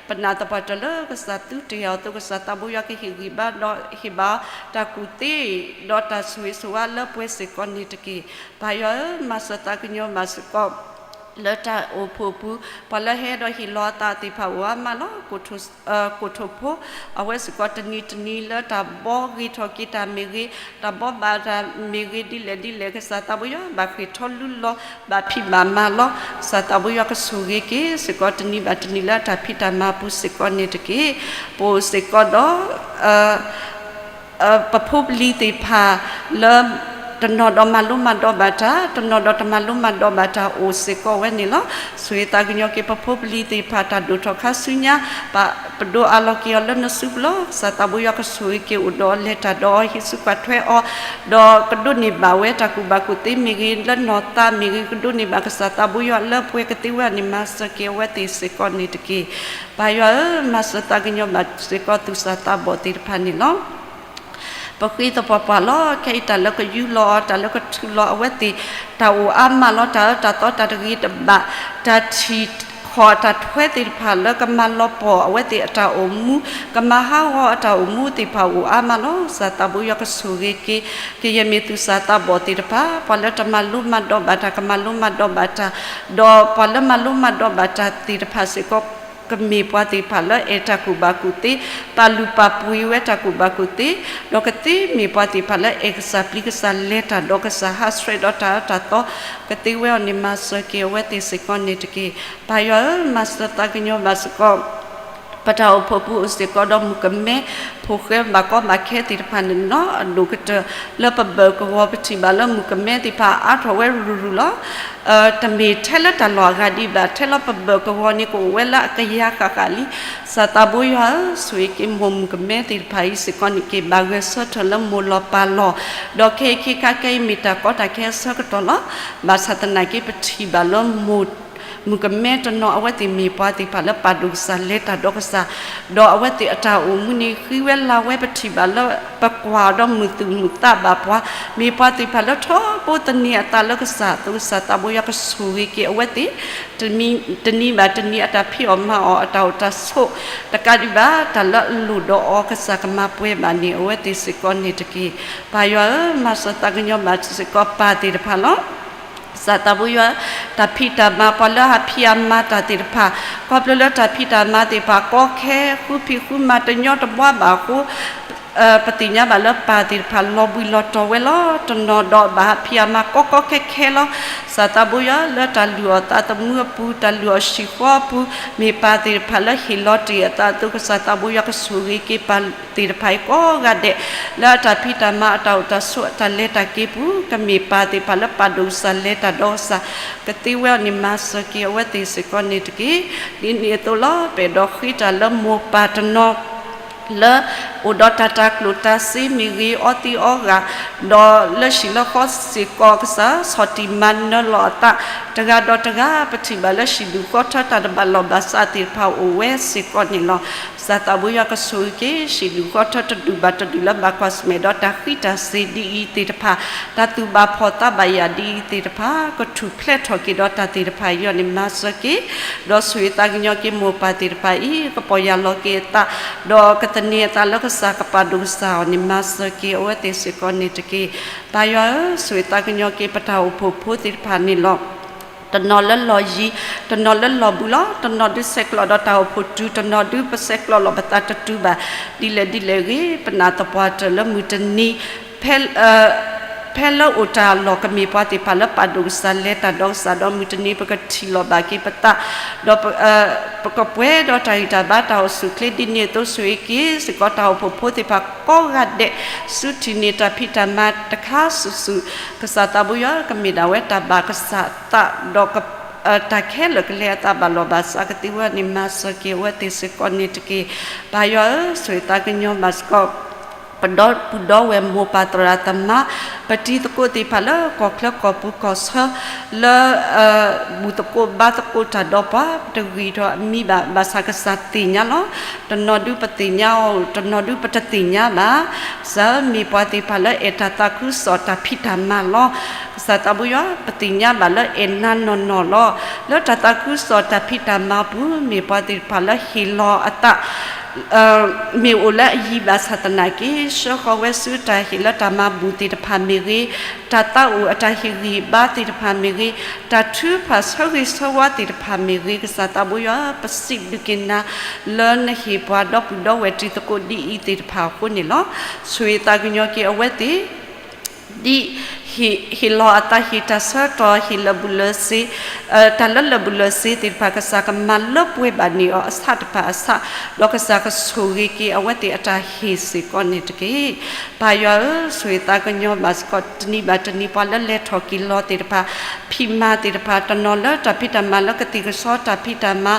ပနာ်သပှၢ်တၢၢ်လၢကစၢ်သူတ့ၢ်အီၤအသိး ကစၢ်သးဘိယွၤကဟ့ၣ်ဂံၢ်ဘါဒီးဟ့ၣ်ဘၣ်တၢ်ကူၣ်သ့ ဒီးတၢ်ဆိၣ်ဂ့ၤဆိၣ်ဝါလၢပှဲၤစ့ၢ်ကီးန့ၣ်တက့ၢ်. ပၢ်ယွၤဧၢ, မၤစၢၤသးကညီၤဘၣ်စ့ၢ်ကီး လၢတၢ်အိၣ်ဖှိၣ်ပူၤ ပှၤလၢဟဲဒီးဟ့ၣ်လီၤအသးသ့ၣ်တဖၣ်အိၣ်အါမးလီၤ. ကိၣ်ထိၣ်ဖိ အဝဲစ့ၢ်ကီးတနံၤတနံၤလၢတၢ်ဘှီဂ့ၤထီၣ်က့ၤတၢ်မ့ၢ်ဂ့ၤ, တၢ်ဘှီဘၣ်တၢ်မ့ၢ်ဂ့ၤဒ်လဲၣ်ဒ်လဲၣ် ကစၢ်သးဘိယွၤ ဘၣ်ဃ့ၢ်ထီၣ်လူလီၤ ဘၣ်ဖံးဘၣ်မၤလီၤ. ကစၢ်သးဘိယွၤကဆိၣ်ဂ့ၤက့ၤစ့ၢ်ကီး တနံၤဘၣ်တနံၤလၢတၢ်ဖံးတၢ်မၤပူၤစ့ၢ်ကီးန့ၣ်တက့ၢ်. ပအိၣ်စ့ၢ်ကီးဒီး ပဖိပလံၤသ့ၣ်တဖၣ်လၢ တနီၤဒီးမၤလိမၤဒိးဘၣ်တၢ်, တနီၤဒီးတမၤလိမၤဒိးဘၣ်တၢ်အိၣ်စ့ၢ်ကီးဝဲန့ၣ်လီၤ. ဆိၣ်ဂ့ၤသးကညီၤက့ၤပဖိပလံၤသ့ၣ်တဖၣ် တၢ်ဒိၣ်ထီၣ်ခါဆူညါ ပာ်ပဒိၣ်အးလီၤက့ၤအီၤလၢနစုပူၤလီၤ. ကစၢ်သးဘိယွၤကဆိၣ်ဂ့ၤက့ၤအိၣ်ဒီးအီၤလဲၤတၢ်ဒီးအီၤ ဟ့ၣ်ဆူၣ်ကွၢ်ထွဲအီၤ, ဒီးကဒိးန့ၢ်ဘၣ်ဝဲတၢ်ကူၣ်ဘၣ်ကူၣ်သ့မ့ၢ်ဂ့ၤ လၢနီၢ်သးမ့ၢ်ဂ့ၤ ကဒိးန့ၢ်ဘၣ်ကစၢ်သးဘိယွၤလၢပှဲၤကသ့ဝဲန့ၣ် မၤစၢၤက့ၤအဝဲသ့ၣ်စ့ၢ်ကီးန့ၣ်တက့ၢ်. ပၢ်ယွၤဧၢ, မၤစၢၤသးကညီၤဘၣ်စ့ၢ်ကီးသူၣ်စၢ်သးဘီၣ်သ့ၣ်တဖၣ်န့ၣ်လီၤ. ပဃ့သပှၢ်ပှၢ်လီၤ. ခဲအံၤတၢ်လၢကယူၢ်လီၤအီၤ တၢ်လၢကထုးလီၤအဝဲသ့ၣ် တၢ်အိၣ်အါမးလီၤ. တၢ်အၢတၢ်သီတၢ်တဂ့ၤတဘၣ် တၢ်ထံၣ်ခီၣ်တၢ်ထွဲသ့ၣ်တဖၣ်လၢကမၤလီၤပှီၢ်အဝဲသ့ၣ်အတၢ်အိၣ်မူ ကမၤဟးဂီၤအတၢ်အိၣ်မူသ့ၣ်တဖၣ်အိၣ်အါမးလီၤ. ကစၢ်သးဘိယွၤကဆိၣ်ဂ့ၤက့ၤ ကယဲၢ်မ့ၢ်သူၣ်စၢ်သးဘီၣ်သ့ၣ်တဖၣ် ပှၤလၢတမၤလိမၤဒိးဘၣ်တၢ် ကမၤလိမၤဒိးဘၣ်တၢ် ဒီးပှၤလၢမၤလိမၤဒိးဘၣ်တၢ်သ့ၣ်တဖၣ်စ့ၢ်ကီး ကမ့ၢ်ပှၤသ့ၣ်တဖၣ်လၢအဲၣ်တၢ်ကူၣ်ဘၣ်ကူၣ်သ့ ပာ်လုၢ်ပာ်ပှ့ၤဝဲတၢ်ကူၣ်ဘၣ်ကူၣ်သ့ ဒီးကသ့မ့ၢ်ပှၤသ့ၣ်တဖၣ်လၢအဲၣ်ကစၢ်ပျံၤကစၢ်လဲၤတၢ်ဒီးကစၢ် ဟးဆှဲးဒီးတၢ်အၢတၢ်သီ ကသ့ဝဲအီၤန့ၣ် မၤစၢၤက့ၤအဝဲသ့ၣ်စ့ၢ်ကီးန့ၣ်တက့ၢ်. ပၢ်ယွၤဧၢ, မၤစၢၤသးကညီၤဘၣ်စ့ၢ်ကီး ပတၢ်အိၣ်ဖှိၣ်ပူၤအိၣ်စ့ၢ်ကီးဒီးမုၣ်ကမဲ ဖိဃဲဘၣ်ကီဘၣ်ခဲသ့ၣ်တဖၣ်န့ၣ်လီၤ. အဒိၣ်ကတၢၢ်လၢပဘၢၣ်ကဝီၤ ပထံၣ်ဘၣ်လၢမုၣ်ကမဲသ့ၣ်တဖၣ်အါထီၣ်ဝဲရုၢ်ရုၢ်လီၤ. တမ့ၢ်ထဲလၢတၢ်လီၢ်အဂၤဒံးဘၣ် ထဲလၢပဘၢၣ်ကဝီၤန့ၣ် ကအိၣ်ဝဲလၢအကယၤဃၣ်ဃၣ်လံ. ကစၢ်သးဘိယွၤဧၢ, ဆိၣ်ဂ့ၤက့ၤမိၢ်မုၣ်ကမဲသ့ၣ်တဖၣ်အံၤစ့ၢ်ကီးန့ၣ် က့ၤဘၣ်ဂဲၤဆၢထၢၣ်လၢမိၢ်လီၤပၢ်လီၤ. ဒီးခဲအံၤခဲခါခဲအံၤမ့ၢ်တၢ်ကီတၢ်ခဲအဆၢကတီၢ်လီၤ. ဘၣ်ဆၣ်သနာ်က့ ပထံၣ်ဘၣ်လၢမိၢ် မုၣ်ကမဲတနီၤ အဝဲသ့ၣ်မ့ၢ်ပှၤသ့ၣ်တဖၣ်လၢပာ်ဒိၣ်ကစၢ်လဲၤတၢ်ဒီးကစၢ်, ဒီးအဝဲသ့ၣ်အတၢ်အိၣ်မူန့ၣ် ဃံဝဲလၤဝဲ ပထံၣ်ဘၣ်လၢပကွၢ်ဒီးမုာ်သူၣ်မုာ်သးဘၣ်ပှၤ, မ့ၢ်ပှၤသ့ၣ်တဖၣ်လၢထီဘိသန့ၤအသးလၢကစၢ်အသိး ကစၢ်သးဘိယွၤကဆိၣ်ဂ့ၤက့ၤအဝဲသ့ၣ် တနံၤဘၣ်တနံၤအတၢ်ဖံးအီၣ်မၤအီၣ် အတၢ်အိၣ်တၢ်ဆိး တကးဒံးဘၣ် တၢ်လၢအလိၣ်ဒီးအီၤ ကစၢ်ကမၤပှဲၤဘၣ်န့ၣ် အဝဲသ့ၣ်စ့ၢ်ကီးန့ၣ်တက့ၢ်. ပၢ်ယွၤဧၢ, မၤစၢၤသးကညီၤဘၣ်စ့ၢ်ကီးပၢ်သ့ၣ်တဖၣ်လီၤ. ကစၢ်သးဘိယွၤ တၢ်ဖံးတၢ်မၤ ပှၤလၢဟးဖံးအမၤတၢ်သ့ၣ်တဖၣ် ခီဖျိလၢတၢ်ဖံးတၢ်မၤသ့ၣ်တဖၣ် ကီခဲ ဃုဖံးဃုမၤတညီတဘှါဘၣ်အဃိ ပသ့ၣ်ညါဘၣ်လၢပၢ်သ့ၣ်တဖၣ် လီၤဘှံးလီၤတီၤဝဲလီၤ. တနီၤဒီးဘၣ်ဟးဖံးအမၤကီကီခဲခဲလီၤ. ကစၢ်သးဘိယွၤ လၢတၢ်လုၢ်အီၣ်သးသမူအပူၤ တၢ်လုၢ်အီၣ်ဟံၣ်ဃီအပူၤ မ့ၢ်ပၢ်သ့ၣ်တဖၣ်လၢဟ့ၣ်လီၤတ့ၢ်အသးအသိး ကစၢ်သးဘိယွၤကဆိၣ်ဂ့ၤက့ၤပၢ်သ့ၣ်တဖၣ်အံၤကိးဂၤဒဲး လၢအတၢ်ဖံးတၢ်မၤ အတၢ်အိၣ်တၢ်ဆိး အတၢ်လဲၤတၢ်က့ၤပူၤ ကမ့ၢ်ပၢ်သ့ၣ်တဖၣ်လၢပာ်ဒိၣ်ကစၢ်လဲၤတၢ်ဒီးကစၢ် ကသ့ဝဲအီၤန့ၣ် မၤစၢၤက့ၤအဝဲသ့ၣ်စ့ၢ်ကီးန့ၣ်တက့ၢ်. ဒ်န့ၣ်အသိးလီၤ. ပအဲၣ်ဒိးဃ့တၢ်လၢမိၢ်ပၢ်တနီၤ လၢအိၣ်ဒီးတၢ်တၤကျိၣ်တၤစ့မ့ၢ်ဂ့ၤ အီသံးအီဂၤ ဒီးလၢဟံၣ်လၢဃီစ့ၢ်ကီး ကစၢ်ဆီၣ်တံၢ်မၤနၢၤလီၤအသး တဂၤဒီးတဂၤ ပထံၣ်ဘၣ်လၢဟံၣ်ဒူၣ်ဃီထၢတၢ်တဘၣ်လီၢ်ဘၣ်စးသ့ၣ်တဖၣ် အိၣ်ဝဲစ့ၢ်ကီးန့ၣ်လီၤ. ကစၢ်သးဘိယွၤကဆိၣ်ဂ့ၤက့ၤ ဟံၣ်ဒူၣ်ဃီထၢတဒူၣ်ဘၣ်တဒူၣ်လၢဘၣ်ကွၢ်ဆၢၣ်မဲာ်ဒီးတၢ်ဃံးတၢ်စ့ၤဒ်အံၤသ့ၣ်တဖၣ် တၢ်သူၣ်ဘၣ်ဖှီၣ်သးဘၣ်ယာ်ဒ်အံၤသ့ၣ်တဖၣ် ကထူၣ်ဖျဲးထီၣ်က့ၤဒီးတၢ်သ့ၣ်တဖၣ်အံၤအီၤန့ၣ် မၤစၢၤက့ၤ ဒီးဆိၣ်ဂ့ၤသးကညီၤက့ၤမိၢ်ပၢ်သ့ၣ်တဖၣ်အံၤ ကပီၢ်ယၢ်လီၤက့ၤအသး ဒီးကသန့ၤအသးလၢကစၢ် ကပာ်ဒိၣ်ကစၢ်အီၤန့ၣ် မၤစၢၤက့ၤအဝဲသ့ၣ်စ့ၢ်ကီးန့ၣ်တက့ၢ်. ပၢ်ယွၤဧၢ, ဆိၣ်ဂ့ၤသးကညီၤက့ၤပတၢ်အိၣ်ဖှိၣ်ဖိသ့ၣ်တဖၣ်န့ၣ်လီၤ. တနီၤလၢလီၢ်ယံၤ, တနီၤလၢလီၢ်ဘူးလီၤ. တနီၤဒုးဆဲးကျိးဒီးတၢ်အိၣ်ဖှိၣ်တုၤ, တနီၤဒုးပဆဲးကျိးလီၤပသးတတုၤဘၣ်. ဒ်လဲၣ်ဒ်လဲၣ်ဂ့ၤ, ပနာ်သပှၢ်တၢၢ်လၢမုၢ်တနံၤ ဖဲ ဖဲလၢအိၣ်တၢ်လီၢ်ကမ့ၢ်ပှၤသ့ၣ်တဖၣ်လၢပာ်ဒိၣ်ကစၢ်လဲၤတၢ်ဒီးကစၢ်ဒီး မုၢ်တနံၤပကထံၣ်လီၤဘၣ်က့ၤပသး, ဒီး ပကပှဲၤဒီးတၢ်ဂံၢ်တၢ်ဘါတၢ်အိၣ်ဆူၣ်အိၣ်ချ့ဒ်န့ၣ်အသိး ဆိၣ်ဂ့ၤက့ၤစ့ၢ်ကီးတၢ်အိၣ်ဖှိၣ်ဖိသ့ၣ်တဖၣ်ကိးဂၤဒဲး ဆူထံၣ်န့ၢ်တၢ်ဖံးတၢ်မၤတခါဆူၣ်ဆူၣ်, ကစၢ်သးဘိယွၤ ကမ့ၢ်ဒၣ်ဝဲတၢ်ဘၣ်ကစၢ်သး ဒီး တၢ်ခဲလၢာ်ကလဲၤအသးဘၣ်လီၢ်ဘၣ်စးကသ့ဝဲန့ၣ် မၤစၢၤက့ၤအဝဲသ့ၣ်စ့ၢ်ကီးန့ၣ်တက့ၢ်. ပၢ်ယွၤဧၢ, ဆိၣ်ဂ့ၤသးကညီၤဘၣ်စ့ၢ်ကီး ပဒီပုၢ်ဒီဝဲၢ်မိၢ်ပၢ်သရၣ်သမါ ပတံၤသကိးသ့ၣ်တဖၣ်လၢကီၢ်ချၢကီၢ်ပူၤကီၢ်ဆၢ လၢ ဘူၣ်သကိးဘါသကိးတၢ်ဒီးပှၤ ပတဂံၢ်ထီၣ်အမံၤဘၣ် ဘၣ်ဆၣ်ကစၢ်သ့ၣ်ညါလီၤ. တနီၤဒုးပသ့ၣ်ညါအီၤ, တနီၤဒုးပတသ့ၣ်ညါဘၣ်. ကစၢ်ဧၢ, မ့ၢ်ပှၤသ့ၣ်တဖၣ်လၢအဲၣ်တၢ်သးခုကစီၣ်တၢ်ဖံးတၢ်မၤလီၤ. ကစၢ်သးဘိယွၤ ပသ့ၣ်ညါဘၣ်လၢအဲၣ်နၤနီၢ်နီၢ်လီၤ. လၢတၢ်သးခုကစီၣ်တၢ်ဖံးတၢ်မၤပူၤ မ့ၢ်ပှၤသ့ၣ်တဖၣ်လၢဟ့ၣ်လီၤအသး မ့ၢ်အိၣ်လၢအယံၤဘၣ်ဆၣ်သနာ်က့ ဆှၢဃီၤဝဲဆူတၢ်ဟ့ၣ်လၢတၢ်မၤဘူၣ်သ့ၣ်တဖၣ်မ့ၢ်ဂ့ၤ, တၢ်သးအိၣ်အတၢ်ဟ့ၣ်ဂံၢ်ဘါသ့ၣ်တဖၣ်မ့ၢ်ဂ့ၤ, တၢ်ထုကဖၣ်ဆၢဂ့ၤဆၢဝါသ့ၣ်တဖၣ်မ့ၢ်ဂ့ၤ, ကစၢ်သးဘိယွၤ ပစံးဘျုးက့ၤနၤ လၢနဟ့ၣ်ပှၤဒီပုၢ်ဒီဝဲၢ်တံၤသကိးဒ်အံၤသ့ၣ်တဖၣ်အဃိန့ၣ်လီၤ. ဆိၣ်ဂ့ၤသးကညီၤက့ၤအဝဲသ့ၣ် ဒ် ဟ့ၣ်လီၤအသးဟ့ၣ်တၢ်ဆၢကတီၢ် ဟ့ၣ်လၢာ်ဘူၣ်လၢာ်စ့ၤ, တၢ်လၢလၢာ်ဘူၣ်လၢာ်စ့ၤသ့ၣ်တဖၣ် ကစၢ်ကမၤလၢပှဲၤဘၣ်န့ၢ်အီၤအဆးတဖၣ်အဆး, ဒီးကစၢ်ကဆိၣ်ဂ့ၤက့ၤအဝဲသ့ၣ်အတၢ်ဟ့ၣ်စ့ၢ်ကီးန့ၣ်တက့ၢ်. ပၢ်ယွၤဧၢ, ဆိၣ်ဂ့ၤသးကညီၤဘၣ်စ့ၢ်ကီး တနံၤဘၣ်တနံၤ ပှၤလၢလဲၤထီၣ်က့ၤလီၤသ့ၣ်တဖၣ်, ဖံးမၤသ့ၣ်တဖၣ်, တနီၤလၢတၢ်ဖံးတၢ်မၤလၢကသံၣ်ကသီတၢ်ဖံးတၢ်မၤ,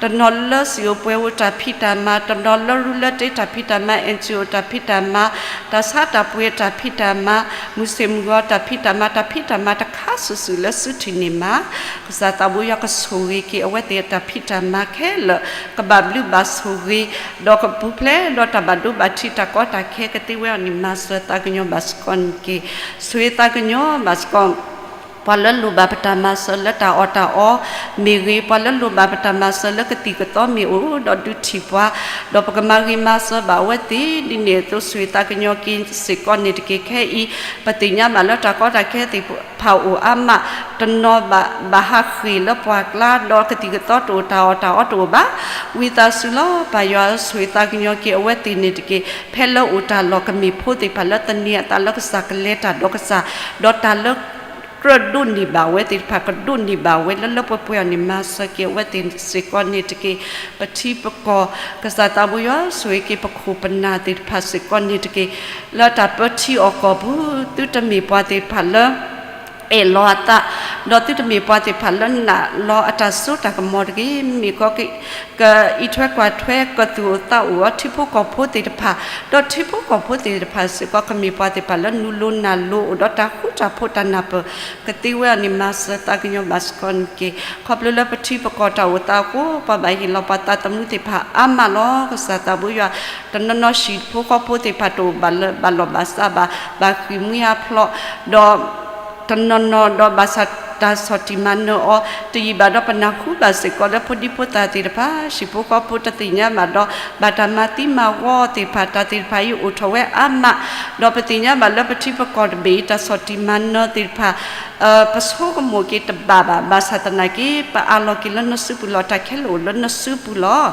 တနီၤလၢစံာ်ဧိၤပှဲၤဧိၤတၢ်ဖံးတၢ်မၤ, တနီၤလၢရူလၢတ့တၢ်ဖံးတၢ်မၤ, အဲၣ်ကၠံၣ်အိၣ်တၢ်ဖံးတၢ်မၤ, တၢ်ဆါတၢ်ပှ့ၤတၢ်ဖံးတၢ်မၤ, မုၢ်ဆ့ၣ်မုၢ်ဂီၤတၢ်ဖံးတၢ်မၤ, တၢ်ဖံးတၢ်မၤတခါစုာ်စုာ်လၢစုထံၣ်န့ၢ်မး, ကစၢ်သးဘိယွၤကဆိၣ်ဂ့ၤက့ၤအဝဲသ့ၣ်အတၢ်ဖံးတၢ်မၤခဲလၢာ်, ကဘၣ်ဘျုးဘၣ်ဆိၣ်ဂ့ၤ, ဒီးကပူၤဖျဲးဒီးတၢ်ဘၣ်ဒိဘၣ်ထံးတၢ်ကီတၢ်ခဲကသ့ဝဲအီၤန့ၣ် မၤစၢၤသးကညီၤဘၣ်စ့ၢ်ကီးန့ၣ်တက့ၢ်. ဆိၣ်ဂ့ၤသးကညီၤဘၣ်စ့ၢ်ကီး ပှၤလၢလိၣ်ဘၣ်ပတၢ်မၤစၢၤလၢတၢ်အီၣ်တၢ်အီမ့ၢ်ဂ့ၤ, ပှၤလၢလိၣ်ဘၣ်ပတၢ်မၤစၢၤလၢကသံၣ်ကသီမ့ၢ်အိၣ်ဒီးဒုးထံၣ်ပှၤ, ဒီးပကမၤဂ့ၤမၤစၢၤဘၣ်အဝဲသ့ၣ် ဒ်န့ၣ်အသိး ဆိၣ်ဂ့ၤသးကညီၤက့ၤစ့ၢ်ကီးန့ၣ်တက့ၢ်. ခဲအံၤ ပသ့ၣ်ညါဘၣ်လၢတၢ်ကီတၢ်ခဲသ့ၣ်တဖၣ်အိၣ်အါမး, တနီၤဘၣ်ဟးဃ့ၢ်လၢပှၢ်ကျါ, ဒီးကသံၣ်ကသီတအိၣ် တၢ်အီၣ်တၢ်အီတအိၣ်ဘၣ်. ဝံသးစူၤလီၤ ပၢ်ယွၤဧၢ, ဆိၣ်ဂ့ၤသးကညီၤက့ၤအဝဲသ့ၣ်န့ၣ်တက့ၢ်. ဖဲလၢအိၣ်တၢ်လီၢ်ကမ့ၢ်ဖိသ့ၣ်တဖၣ်လၢသန့ၤအသးလၢကစၢ်ကလဲၤတၢ်ဒီးကစၢ်, ဒီးတၢ်လၢ ကြၢးဒိးန့ၢ်ဘၣ်ဝဲသ့ၣ်တဖၣ် ကဒိးန့ၢ်ဘၣ်ဝဲလၢလၢပှဲၤပှဲၤအီၤန့ၣ် မၤစၢၤက့ၤအဝဲသ့ၣ်စ့ၢ်ကီးန့ၣ်တက့ၢ်. ပထံပကီၢ် ကစၢ်သးဘိယွၤ ဆိၣ်ဂ့ၤက့ၤပခိၣ်ပနၢ်သ့ၣ်တဖၣ်စ့ၢ်ကီးန့ၣ်တက့ၢ်. လၢတၢ်ပၢထံအီၣ်ကီၢ်ပူၤ သုတမ့ၢ်ပှၤသ့ၣ်တဖၣ်လၢ အဲၣ်လီၤအသး, ဒီးသုတမ့ၢ်ပှၤသ့ၣ်တဖၣ်လၢနာ်လီၤအတၢ်စိတၢ်ကမီၤတဂ့ၤ. မ့မ့ၢ်ခီ ကအံးထွဲကွၢ်ထွဲ ကသူၣ်အိၣ်သးအိၣ်အီၤ ထံဖိကီၢ်ဖိသ့ၣ်တဖၣ်, ဒီးထံဖိကီၢ်ဖိသ့ၣ်တဖၣ်စ့ၢ်ကီး ကမ့ၢ်ပှၤသ့ၣ်တဖၣ်လၢနူလိၤနၢ်လိၤ အိၣ်ဒီးတၢ်ဃူတၢ်ဖိးတၢ်နၢ်ပၢၢ် ကသ့ဝဲအီၤန့ၣ် မၤစၢၤသးကညီၤဘၣ်စ့ၢ်ကီးန့ၣ်တက့ၢ်. ခီဖျိလၢပထံပကီၢ်တၢ်အိၣ်သးအဃိ ပှၤဘၣ်ဟ့ၣ်လီၤပှၤသးသမူသ့ၣ်တဖၣ်အါမးလီၤ. ကစၢ်သးဘိယွၤ တနီၤနီၤဟံၣ်ဖိဃီဖိသ့ၣ်တဖၣ်တအိၣ်ဘၣ်လၢဘၣ်လီၢ်ဘၣ်စးဘၣ်, ဘၣ်ဃ့ၢ်မှံဟးဖျိး, ဒီး တနီၤနီၤဒီးဘၣ်ဆၣ်တၢ်ဆီၣ်တံၢ်မၤနၢၤအီၤ တယံာ်ဘၣ်ဒီး ပနၢ်ဟူဘၣ်စ့ၢ်ကီးလၢဖိဒံဖိသၣ်သ့ၣ်တဖၣ် ဟံၣ်ဖိဃီဖိတသ့ၣ်ညါဘၣ်ဒီး ဘၣ်တၢ်မၤသံမၤဝီသ့ၣ်တဖၣ် တၢ်သ့ၣ်တဖၣ်အံၤအိၣ်ထီၣ်ဝဲအါမး, ဒီးပသ့ၣ်ညါဘၣ်လၢပထံပကီၢ်တဘ့ၣ်အံၤ တၢ်ဆီၣ်တံၢ်မၤနၢၤသ့ၣ်တဖၣ် ပဆိကမိၣ်က့ၤတဘၣ်ဘၣ်, ဘၣ်ဆၣ်သနာ်က့ ပအးလီၤက့ၤလၢနစုပူၤလီၤ. တၢ်ခဲလၢာ်အိၣ်လၢနစုပူၤလီၤ.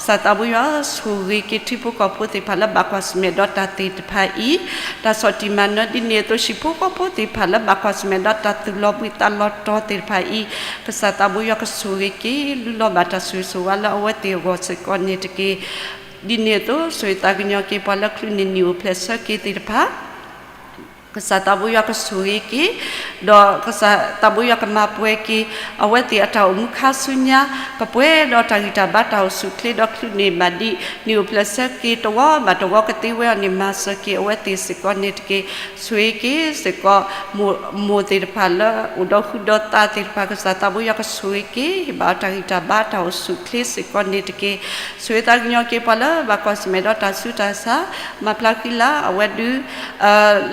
ကစၢ်သးဘိယွၤ ဆိၣ်ဂ့ၤက့ၤထံဖိကီၢ်ဖိသ့ၣ်တဖၣ်လၢဘၣ်ကွၢ်ဆၢၣ်မဲာ်ဒီးတၢ်သ့ၣ်တဖၣ်အံၤ, တၢ်ဆီၣ်တံၢ်မၤနၢၤဒ်န့ၣ်အသိး ဟံၣ်ဖိဃီဖိသ့ၣ်တဖၣ်လၢဘၣ်ကွၢ်ဆၢၣ်မဲာ်ဒီးတၢ်သူၣ်လီၤဘှံးသးလီၤတီၤသ့ၣ်တဖၣ်အံၤ, ကစၢ်သးဘိယွၤကဆိၣ်ဂ့ၤက့ၤ လုၢ်လီၤဘၣ်တၢ်ဆိၣ်ဂ့ၤဆိၣ်ဝါလၢအဝဲသ့ၣ်အဂီၢ်စ့ၢ်ကီးန့ၣ်တက့ၢ်. ဒ်န့ၣ်အသိး ဆိၣ်ဂ့ၤသးကညီၤက့ၤပှၤလၢချုးန့ၢ်နံၣ်အိၣ်ဖျဲၣ်ဆၢက့ၤသ့ၣ်တဖၣ် ကစၢ်သးဘိယွၤကဆိၣ်ဂ့ၤက့ၤ, ဒီးကစၢ်သးဘိယွၤကမၤပှဲၤက့ၤ အဝဲသ့ၣ်အတၢ်အိၣ်မူခါဆူညါ, ကပှဲၤဒီးတၢ်ဂံၢ်တၢ်ဘါတၢ်အိၣ်ဆူၣ်အိၣ်ချ့ဒီးချုးန့ၢ်ဘၣ်ဒ် နံၣ်အိၣ်ဖျဲၣ်ဆၢက့ၤတဝီဘၣ်တဝီကသ့ဝဲအီၤန့ၣ် မၤစၢၤက့ၤအဝဲသ့ၣ်စ့ၢ်ကီးန့ၣ်တက့ၢ်. ဆိၣ်ဂ့ၤက့ၤစ့ၢ်ကီး မိၢ်သ့ၣ်တဖၣ်လၢအိၣ်ဒီးဟုဒီးသးသ့ၣ်တဖၣ် ကစၢ်သးဘိယွၤကဆိၣ်ဂ့ၤက့ၤ ဟ့ၣ်ဘၣ်အီၤတၢ်ဂံၢ်တၢ်ဘါတၢ်အိၣ်ဆူၣ်အိၣ်ချ့စ့ၢ်ကီးန့ၣ်တက့ၢ်. ဆိၣ်ဂ့ၤသးကညီၤက့ၤပှၤလၢဘၣ်ကွၢ်ဆၢၣ်မဲာ်ဒီးတၢ်ဆူးတၢ်ဆါ, မၤဖျါဃံလၤအဝဲဒုး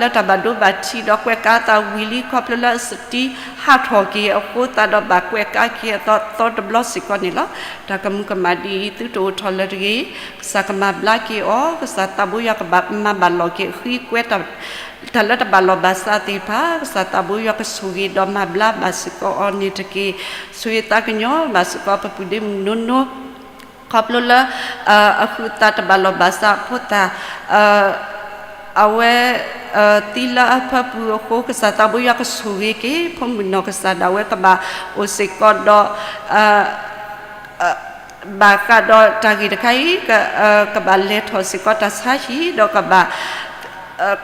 လၢတၢ်ဘၣ်ဒိဘၣ်ထံးဒီးကွဲးကါသးဝံၤလံ ခီဖျိလၢအစတံဟးထီၣ်က့ၤအဃိသတးဒီး ဘၣ်ကွဲးကါက့ၤအသီသီတဘျီစ့ၢ်ကီးန့ၣ်လီၤ. တၢ်ကမူၤကမၣ်ဒ်အံၤ သုတအိၣ်ထီၣ်လၢၤတဂ့ၤ, ကစၢ်ကမၤဘျါက့ၤအီၤ, ကစၢ်သးဘိယွၤကဘၣ်မၤဘၣ်လီၤက့ၤအဃံအကွဲ တၢ်လၢတဘၣ်လီၢ်ဘၣ်စးသ့ၣ်တဖၣ် ကစၢ်သးဘိယွၤကဆိၣ်ဂ့ၤဒီးမၤဘျါဘၣ်စ့ၢ်ကီးအီၤန့ၣ်တက့ၢ်. ဆိၣ်ဂ့ၤသးကညီၤဘၣ်စ့ၢ်ကီးပပုၢ်ဒ့မုၣ်နိနိ ခီဖျိလၢ အဃုသးတဘၣ်လီၢ်ဘၣ်စးအဖိသၣ် အဝဲ သံလၢအဖၢပူၤအဃိ ကစၢ်သးဘိယွၤကဆိၣ်ဂ့ၤက့ၤ ဖိမုၣ်နီၢ်ကစၢ်ဒၣ်ဝဲကဘၣ်အိၣ်စ့ၢ်ကီးဒီး ဘၣ်ဃးဒီးတၢ်ဂ့ၢ်တခါအံၤ ကဘၣ်လဲၤထီၣ်စ့ၢ်ကီးတၢ်ဆါဟံၣ် ဒီးကဘၣ်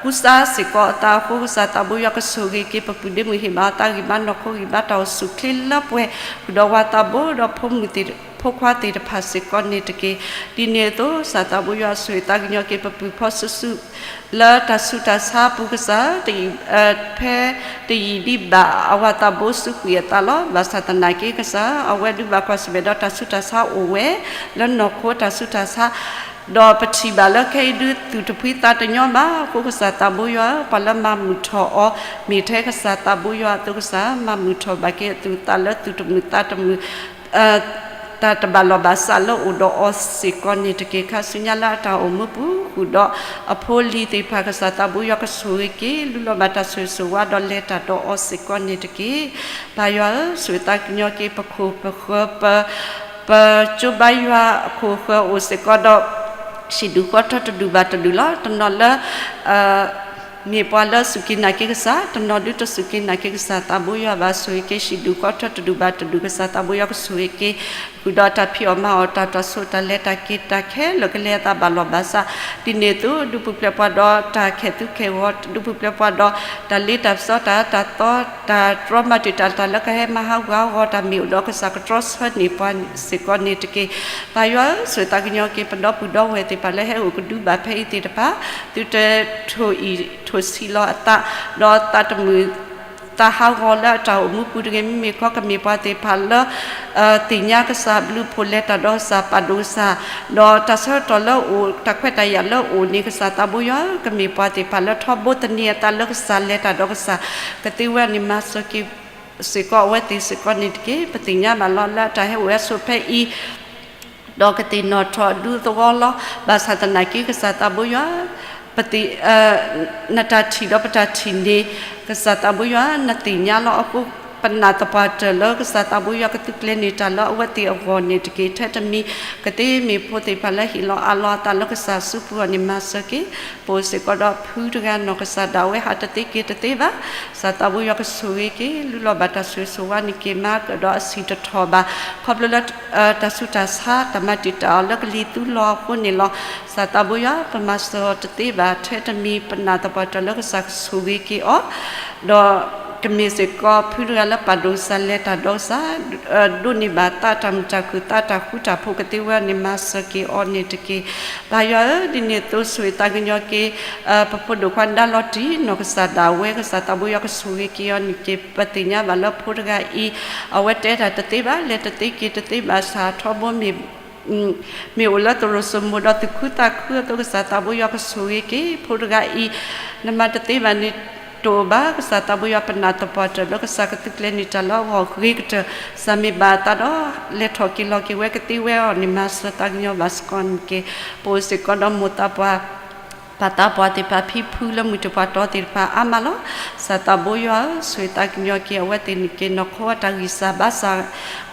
ကူစါစ့ၢ်ကီးအသးအဃိ ကစၢ်သးဘိယွၤကဆိၣ်ဂ့ၤက့ၤ ပပုၢ်ဒ့မုၣ် ဟ့ၣ်ဘၣ်အသးဂံၢ်ဘါနီၢ်ခိ ဂံၢ်ဘါတၢ်အိၣ်ဆူၣ်အိၣ်ချ့လၢပှဲၤ ဃုာ်ဒီးဝၤသးဘိ ဒီးဖိမုၣ်သ့ၣ် ဖိခွါသ့ၣ်တဖၣ်စ့ၢ်ကီးန့ၣ်တက့ၢ်. ဒ်န့ၣ်အသိး ကစၢ်သးဘိယွၤဆိၣ်ဂ့ၤသးကညီၤက့ၤ ပပုၢ်ဖိစုစု လၢတၢ်ဆူးတၢ်ဆါအပူၤ ကစၢ် ဖဲတယံာ်ဒံးဘၣ် အဝၤသးဘိစူးကွံာ်အသးလီၤ. ဘၣ်ဆၣ်သနာ်က့ ကစၢ် အဝဲဒုးဘၣ်ကွၢ်ဆၢၣ်မဲာ်ဒီးတၢ်ဆူးတၢ်ဆါအိၣ်ဝဲ လၢနီၢ်ခိတၢ်ဆူးတၢ်ဆါ ဒီးပထံၣ်ဘၣ်လၢခဲအံၤဒုး သူၣ်တဖှံသးတညီဘၣ်အဃိ ကစၢ်သးဘိယွၤဧၢ, ပှၤလၢမၤမုာ်ထီၣ်အီၤ မ့ၢ်ထဲကစၢ်သးဘိယွၤအသိးကစၢ် မၤမုာ်ထီၣ်ဘၣ်က့ၤအသူၣ်အသးလၢသူၣ်တမုာ်သးတမုာ် တၢ်တဘၣ်လီၢ်ဘၣ်စးလၢအိၣ်ဒီးအီၤစ့ၢ်ကီးန့ၣ်တက့ၢ်. ခါဆူညါလၢအတၢ်အိၣ်မူပူၤ ဃုာ်ဒီးအဖိအလံၤသ့ၣ်တဖၣ် ကစၢ်သးဘိယွၤကဆိၣ်ဂ့ၤက့ၤ လူလီၤဘၣ်တၢ်ဆိၣ်ဂ့ၤဆိၣ်ဝါဒီးလဲၤတၢ်ဒီးအီၤစ့ၢ်ကီးန့ၣ်တက့ၢ်. ပၢ်ယွၤဧၢ, ဆိၣ်ဂ့ၤသးကညီၤက့ၤ ပခိၣ်ပဃၢၤ ပ ပကၠိဘါယွၤအခိၣ်ဃၢၤအိၣ်စ့ၢ်ကီးဒီး ဟံၣ်ဒူၣ်ဃီထၢတဒူၣ်ဘၣ်တဒူၣ်လီၤ. တနီၤလၢ မ့ၢ်ပှၤလၢစူၢ်က့ၤနာ်က့ၤကစၢ်, တနီၤဒုးတစူၢ်က့ၤနာ်က့ၤကစၢ်, သးဘိယွၤဘၣ်ဆိၣ်ဂ့ၤက့ၤ ဟံၣ်ဒူၣ်ဃီထၢတဒူၣ်ဘၣ်တဒူၣ် ကစၢ်သးဘိယွၤကဆိၣ်ဂ့ၤက့ၤ ဃုာ်ဒီးတၢ်ဖံးအီၣ်မၤအီၣ် တၢ်တၢ်ဆိးတၢ်လဲၤတၢ်က့ၤတၢ်ခဲလၢာ်ကလဲၤအသးဘၣ်လီၢ်ဘၣ်စး, ဒ်န့ၣ်အသိး ဒုးပူၤဖျဲးပှၤဒီးတၢ်ခဲၣ်သူခဲၣ်ဂီၤ, ဒုးပူၤဖျဲးပှၤဒီးတၢ်လ့တၢ်ပစီတၢ်အၢတၢ်သီ, တၢ်တြီမၤတံာ်တာ်တၢ်လၢကဟဲမၤဟးဂူာ်ဟးဂီၤတၢ်မ့ၢ်အိၣ်ဒီး ကစၢ်ကတြီဆၢန့ၢ်ပှၤစ့ၢ်ကီးန့ၣ်တက့ၢ်. ပၢ်ယွၤဧၢ, ဆိၣ်ဂ့ၤသးကညီၤက့ၤ ပဒီပုၢ်ဒီဝဲၢ်သ့ၣ်တဖၣ်လၢဟဲအိၣ်ကဒုဘၣ်ဖဲအံၤသ့ၣ်တဖၣ်, သုတထိၣ်အံၣ်ထိၣ်ဆံးလီၤအသး, ဒီးသးတမုာ် သးဟးဂီၤလၢအတၢ်အိၣ်မူပူၤတဂ့ၤ, မ့မ့ၢ်ခီကမ့ၢ်ပှၤသ့ၣ်တဖၣ်လၢ သ့ၣ်ညါကစၢ်ဘျုးဖှိၣ်လဲၤတၢ်ဒီးကစၢ်ပာ်ဒိၣ်ကစၢ်, ဒီးတၢ်ဆၢကတီၢ်လၢအိၣ် တၢ်ခွဲးတၢ်ယာ်လၢအိၣ်န့ၣ် ကစၢ်သးဘိယွၤဧၢ, ကမ့ၢ်ပှၤသ့ၣ်တဖၣ်လၢထီဘိသန့ၤအသးလၢကစၢ်လဲၤတၢ်ဒီးကစၢ်, ကသ့ဝဲန့ၣ်မၤစၢၤက့ၤ စ့ၢ်ကီးအဝဲသ့ၣ်စ့ၢ်ကီးန့ၣ်တက့ၢ်. ပသ့ၣ်ညါဘၣ်လီၤလၢအတၢ်ဟဲအိၣ်ဟဲဆိးဖဲအံၤ ဒီးကသ့ၣ်နီၣ်ထီၣ်အဒူသဝီလီၤ. ဘၣ်ဆၣ်သနာ်က့ ကစၢ်သးဘိယွၤ ပသ့ၣ် နတၢ်ထံၣ်ဒီးပတၢ်ထံၣ်န့ၣ် ကစၢ်သးဘိယွၤ နသ့ၣ်ညါလီၤအဃိ ပနာ်သပှၢ်တၢၢ်လၢကစၢ်သးဘိယွၤကသုးကျဲၤန့ၢ်တၢ်လၢအဝဲသ့ၣ်အဂီၢ်န့ၣ်တက့ၢ်. ထဲတမံၤ ကသ့မ့ၢ်ဖိသ့ၣ်တဖၣ်လၢဟ့ၣ်လီၤအးလီၤအသးလၢကစၢ်စုပူၤအီၤန့ၣ် မၤစၢၤက့ၤ ပအိၣ်စ့ၢ်ကီးဒီးဖုတဂၤနီၢ်ကစၢ်ဒၣ်ဝဲ ဟးတသ့က့ၤတသ့ဘၣ်. ကစၢ်သးဘိယွၤကဆိၣ်ဂ့ၤက့ၤ လူလီၤဘၣ်တၢ်ဆိၣ်ဂ့ၤဆိၣ်ဝါန့ၣ်က့ၤ မၤကဒီးအဆံၣ်တထီၣ်ဘၣ် ခီဖျိလၢ တၢ်ဆူးတၢ်ဆါ တၢ်မၤတံာ်တာ်အီၤလၢကလံၤသူလီၤအဃိန့ၣ်လီၤ. ကစၢ်သးဘိယွၤ ပမၤစၢၤအီၤတသ့ဘၣ် ထဲတမံၤ ပနာ်သပှၢ်တၢၢ်လၢကစၢ်ကဆိၣ်ဂ့ၤက့ၤအီၤ ဒီးကမ့ၢ်စ့ၢ်ကီးဖုတဂၤလၢပာ်ဒိၣ်ကစၢ်လဲၤတၢ်ဒီးကစၢ် ဒိးန့ၢ်ဘၣ်သးတၢ်မုာ်တၢ်ခုၣ်သးတၢ်ဃူတၢ်ဖိးကသ့ဝဲအီၤန့ၣ် မၤစၢၤက့ၤအီၤန့ၣ်တက့ၢ်. ပၢ်ယွၤဧၢ, ဒ်န့ၣ်အသိးဆိၣ်ဂ့ၤသးကညီၤက့ၤ ပဖိဒိၣ်ခွါဒါလီၤတံၢ် နီၢ်ကစၢ်ဒၣ်ဝဲ ကစၢ်သးဘိယွၤကဆိၣ်ဂ့ၤက့ၤအီၤန့ၣ်က့ၤ ပသ့ၣ်ညါဘၣ်လၢဖိတဂၤအံၤ အဝဲတဲတၢ်တသ့ဘၣ် လဲၤတသ့က့ၤတသ့ဘၣ်ဆၣ်ထီဘိမ့ၢ် မ့ၢ်အိၣ်လၢသရိာ်စိမိၤဒီးသူၣ်ခုသးခုအသိး ကစၢ်သးဘိယွၤကဆိၣ်ဂ့ၤက့ၤ ဖိတဂၤအံၤ နမၤတသ့ဘၣ်န့ၣ်တအိၣ်ဘၣ် ကစၢ်သးဘိယွၤပနာ်သပှၢ်တၢၢ်လၢကစၢ်ကသုးကျဲၤန့ၢ်တၢ်လၢအဂီၢ်ဂ့ၤကတၢၢ် ကစၢ်မ့ၢ်ဘၣ်အသးဒီး လဲၤထီၣ်က့ၤလီၤက့ၤဝဲကသ့ဝဲအီၤန့ၣ် မၤစၢၤသးကညီၤဘၣ်စ့ၢ်ကီးန့ၣ်က့ၤ ပအိၣ်စ့ၢ်ကီးဒီးမိၢ်သးပှၢ် ပၢ်သးပှၢ်သ့ၣ်တဖၣ် ဖံဖုလၢမုၢ်တပှၢ်တီသ့ၣ်တဖၣ်အါမးလီၤ. ကစၢ်သးဘိယွၤဧၢ, ဆိၣ်ဂ့ၤသးကညီၤက့ၤအဝဲသ့ၣ်န့ၣ်က့ၤ နီၢ်ခိအတၢ်ဂံၢ်စၢ်ဘါစၢ်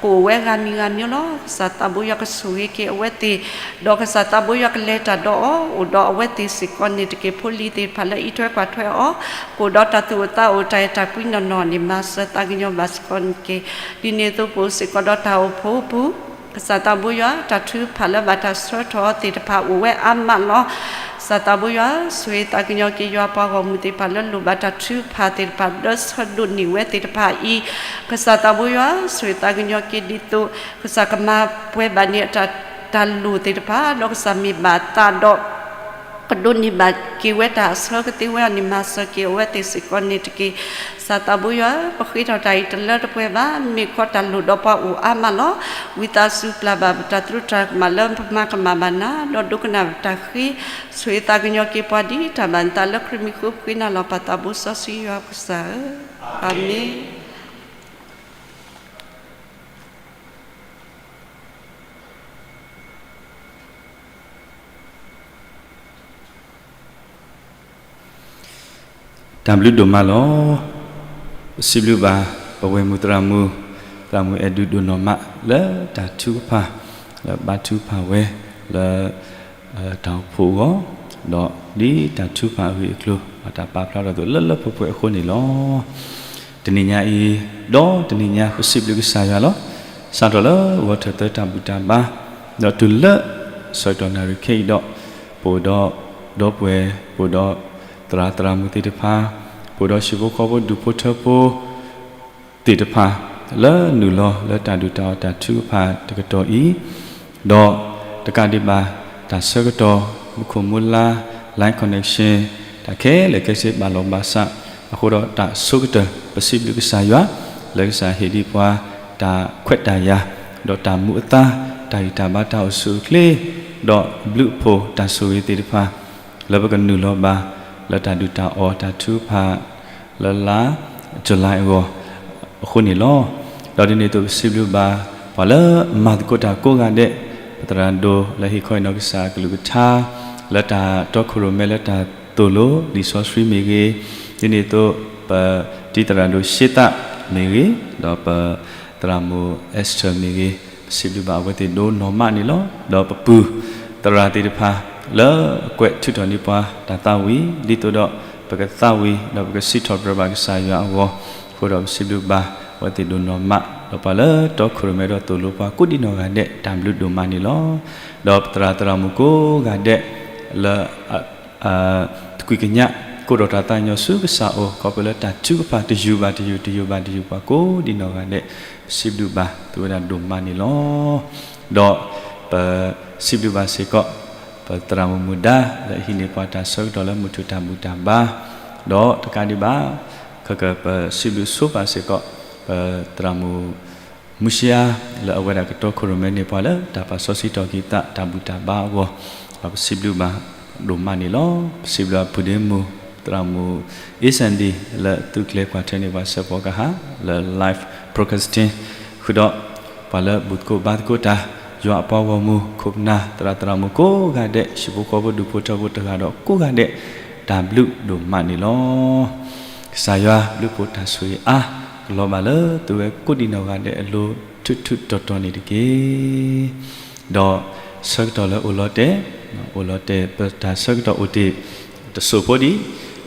ကအိၣ်ဝဲဂၤမံၤဂၤမံၤလီၤ. ကစၢ်သးဘိယွၤကဆိၣ်ဂ့ၤက့ၤအဝဲသ့ၣ် ဒီးကစၢ်သးဘိယွၤကလဲၤတၢ်ဒီးအီၤ အိၣ်ဒီးအဝဲသ့ၣ်စ့ၢ်ကီးန့ၣ်တက့ၢ်. ဖိလံၤသ့ၣ်တဖၣ်လၢအံးထွဲကွၢ်ထွဲအီၤ ကအိၣ်ဒီးတၢ်သူၣ်အိၣ်သးအိၣ် တၢ်အဲၣ်တၢ်ကွံနီၢ်နီၢ်န့ၣ် မၤစၢၤသးကညီၤဘၣ်စ့ၢ်ကီးန့ၣ်က့ၤ ဒ်န့ၣ်အသိးပအိၣ်စ့ၢ်ကီးဒီးတၢ်အိၣ်ဖှိၣ်ပူၤ ကစၢ်သးဘိယွၤ တၢ်ထုကဖၣ်လၢဘၣ်တၢ်ဆှၢထီၣ်အီၤသ့ၣ်တဖၣ်အိၣ်ဝဲအါမးလီၤ. ကစၢ်သးဘိယွၤ ဆိၣ်ဂ့ၤသးကညီၤက့ၤ ယွၤပှၤဂီၢ်မုၢ်သ့ၣ်တဖၣ်လၢလိၣ်ဘၣ်တၢ်ထုကဖၣ်သ့ၣ်တဖၣ် လၢဆၢဒိးန့ၢ်ဝဲသ့ၣ်တဖၣ်အံၤ ကစၢ်သးဘိယွၤ ဆိၣ်ဂ့ၤသးကညီၤက့ၤဒ်သိး ကစၢ်ကမၤပှဲၤဘၣ်န့ၢ်အတၢ် တၢ်လိၣ်သ့ၣ်တဖၣ် ဒီးကစၢ်မ့ၢ်ဘၣ်သးဒီး ကဒိးန့ၢ်ဘၣ်က့ၤဝဲတၢ်အဆၢကသ့ဝဲအီၤန့ၣ် မၤစၢၤက့ၤအဝဲသ့ၣ်စ့ၢ်ကီးန့ၣ်တက့ၢ်. ကစၢ်သးဘိယွၤ ပဃ့ထီၣ်တၢ်အံၤတလၢတပှဲၤဘၣ် မ့ၢ်ခီတၢ်လိၣ်ဒီးပှၤအိၣ်အါမးလီၤ. ဝံသးစူၤပျၢ်ဘၣ်ပတၢ်သရူးတၢ်ကမၣ်လၢပမၤကမၣ်ဘၣ်နၤ ဒီးဒိကနၣ်ပတၢ်ဃ့ ဆိၣ်ဂ့ၤသးကညီၤက့ၤပှၤဒ်တၢ်ဘၣ်နသးလၢခရံာ်မံၤဃိ ပဃ့နၤလီၤပၢ်သးဘိစီဆှံယွၤကစၢ်ဧၢ, အၤမ့ၣ်. တၢ်ဘျုးဒိၣ်မးလီၤ. ပစံးဘျုးဘၣ် ပဝဲၢ်မုၢ်သရၣ်မုၣ် သရၣ်မုၣ်အဲၣ်ဒူးဒိၣ်နီၢ်မး လၢတၢ်ထုကဖၣ် လၢဘါထုကဖၣ်ဝဲ လၢ တၢ်အိၣ်ဖှိၣ်အဂီၢ် ဒီးဒ်တၢ်ထုကဖၣ်အဂ့ၢ်အကျိၤ ဘၣ်တၢ်ပာ်ဖျါထီၣ်အသိး လၢလၢပှဲၤပှဲၤအဃိန့ၣ်လီၤ. တနံၤညါအံၤ ဒီးတနံၤညါ ပစံးဘျုးကစၢ်ယွၤလီၤ. စးထီၣ်လၢဂီၤထၢၣ်သၢတၢ်ဘူၣ်တၢ်ဘါ ဒီးတုၤလၢ ဆၢကတီၢ်နၣ်ရံၣ်ခဲအံၤဒီး ပအိၣ်ဒီး ဒီပုၢ်ဝဲၢ် ပအိၣ်ဒီး သရၣ်သရၣ်မုၣ်သ့ၣ်တဖၣ် ပအိၣ်ဒီးဟံၣ်ဖိဃီဖိဒူၣ်ဖိထၢဖိ သ့ၣ်တဖၣ် လၢနုာ်လီၤလၢတၢ်ဒုၣ်တၢ်အီၣ်တၢ်ထုကဖၣ်တကတီၢ်အံၤ ဒီးတကးဒံးဘၣ် တၢ်ဆၢကတီၢ် မူခိၣ်မူလါ line connection တၢ်ခဲလၢာ်ခဲဆ့ဘၣ်လီၤဘၣ်စး အဃိဒီးတၢ်ဆိကတၢၢ် ပစံးဘျုးကစၢ်ယွၤ လၢကစၢ်ဟ့ၣ်ဒံးပှၤ တၢ်ခွဲးတၢ်ယာ် ဒီးတၢ်မူအသါ တၢ်ဂံၢ်တၢ်ဘါတၢ်အိၣ်ဆူၣ်အိၣ်ချ့ ဒီးဘျုးဖှိၣ်တၢ်ဆိၣ်ဂ့ၤသ့ၣ်တဖၣ် လၢပကနုာ်လီၤဘၣ် လၢတၢ်ဒုၣ်တၢ်အီၣ်တၢ်ထုကဖၣ် လၢလါ July အဂီၢ် အဃိန့ၣ်လီၤ. ဒီးဒ်န့ၣ်အသိးပစံးဘျုးဘၣ် ပှၤလၢမၤသကိးတၢ်ကိးဂၤဒဲး ပသရၣ်ဒိၣ်လၢဟ့ၣ်ခီဟ့ၣ်နီၤကစၢ်အကလုၢ်ကထါ လၢတၢ်တီခိၣ်ရိၣ်မဲလၢတၢ်သိၣ်လိ လံာ်စီဆှံမ့ၢ်ဂ့ၤ, ဒ်န့ၣ်အသိး ပတံၤသရၣ်ဒိၣ်ရှ့သၣ်မ့ၢ်ဂ့ၤ, ဒီးပသရၣ်မုၣ် Esther မ့ၢ်ဂ့ၤ, ပစံးဘျုးဘၣ်အဝဲသ့ၣ်ဒိၣ်နီၢ်မးန့ၣ်လီၤ. ဒီးပပုၢ်သရၣ်သ့ၣ်တဖၣ် လၢအကွဲးထုးထီၣ်န့ၢ်ပှၤတၢ်သးဝံၣ် ဒ်သိးဒီး ပကသးဝံၣ် ဒီးပကစံးထီၣ်ပတြၢၤဘၣ်ကစၢ်ယွၤအဂီၢ်, အဃိဒီးပစံးဘျုးဘၣ် အဝဲသ့ၣ်ဒိၣ်နီၢ်မး, ဒီးပှၤလၢတီခိၣ်ရိၣ်မဲဒီးသိၣ်လိပှၤကိးဒံနီၢ်ဂၤဒဲး တၢ်ဘျုးဒိၣ်မးန့ၣ်လီၤ. ဒီးပသရၣ်သရၣ်မုၣ်ကိးဂၤဒဲး လၢ တကွံာ်ကညး ကိးထီၣ်တၢ်သးကညီၤဆူကစၢ်အအိၣ် ခီဖျိလၢတၢ်ထုကဖၣ်တယုၢ်ဘၣ်တယုၢ် တယုၢ်ဘၣ်တယုၢ် ပှၤကိးဒံနီၢ်ဂၤဒဲး ပစံးဘျုးဘၣ်သုဝဲဒၣ်ဒိၣ်မးန့ၣ်လီၤ. ဒီးပစံးဘျုးဘၣ်စ့ၢ်ကီး ပသရၣ်မုၣ်မုၢ်ဒါ လၢအဟံးန့ၢ်ပှၤတၢ်ဆၢကတီၢ်လၢမုၢ်ထူၣ်တၢ်ဘူၣ်တၢ်ဘါ, ဒီးတကးဒံးဘၣ် ခဲကပစံးဘျုးဆိပာ်စ့ၢ်ကီး ပသရၣ်မုၣ် မုၢ်ဆံအါ လၢအဝဲဒၣ်ကတီခိၣ်ရိၣ်မဲန့ၢ်ပှၤလၢတၢ်ပာ်စီဆှံထီၣ်က့ၤသးတၢ်ဘူၣ်တၢ်ဘါအဂီၢ်, ဒီးပစံးဘျုးဘၣ်ဒိၣ်မးန့ၣ်လီၤ. ပစံးဘျုးဘၣ်ပုၢ်ဒ့မုၣ် သရၣ်မုၣ် A Sandy လၢသုးကျဲၤကွၢ်ထွဲန့ၢ်ပှၤစဲးဖီကဟၣ် လၢ live broadcasting ဃုာ်ဒီး ပှၤလၢဘူၣ်သကိးဘါသကိးတၢ် ယွၤအပှၤဂီၢ်မုၢ် ခိၣ်ပနၢ် သရၣ်သရၣ်မုၣ်ကိးဂၤဒဲး ဟံၣ်ဖိဃီဖိဒူၣ်ဖိထၢဖိတဂၤဒီးကိးဂၤဒဲး တၢ်ဘျုးဒိၣ်မးန့ၣ်လီၤ. ကစၢ်ယွၤဘျုးဖှိၣ်တၢ်ဆိၣ်ဂ့ၤအါ ကလီၤဘၣ်လၢသုဝဲကိးဒံနီၢ်ဂၤဒဲးအလိၤ ထူးထူးတီၤတီၤန့ၣ်တက့ၢ်. ဒီးဆၢကတီၢ်လၢအိၣ်လီၤတဲာ်, အိၣ်လီၤတဲာ် ပတၢ်ဆၢကတီၢ်အိၣ်တ့ၢ်တစိၢ်ဖိဒံး,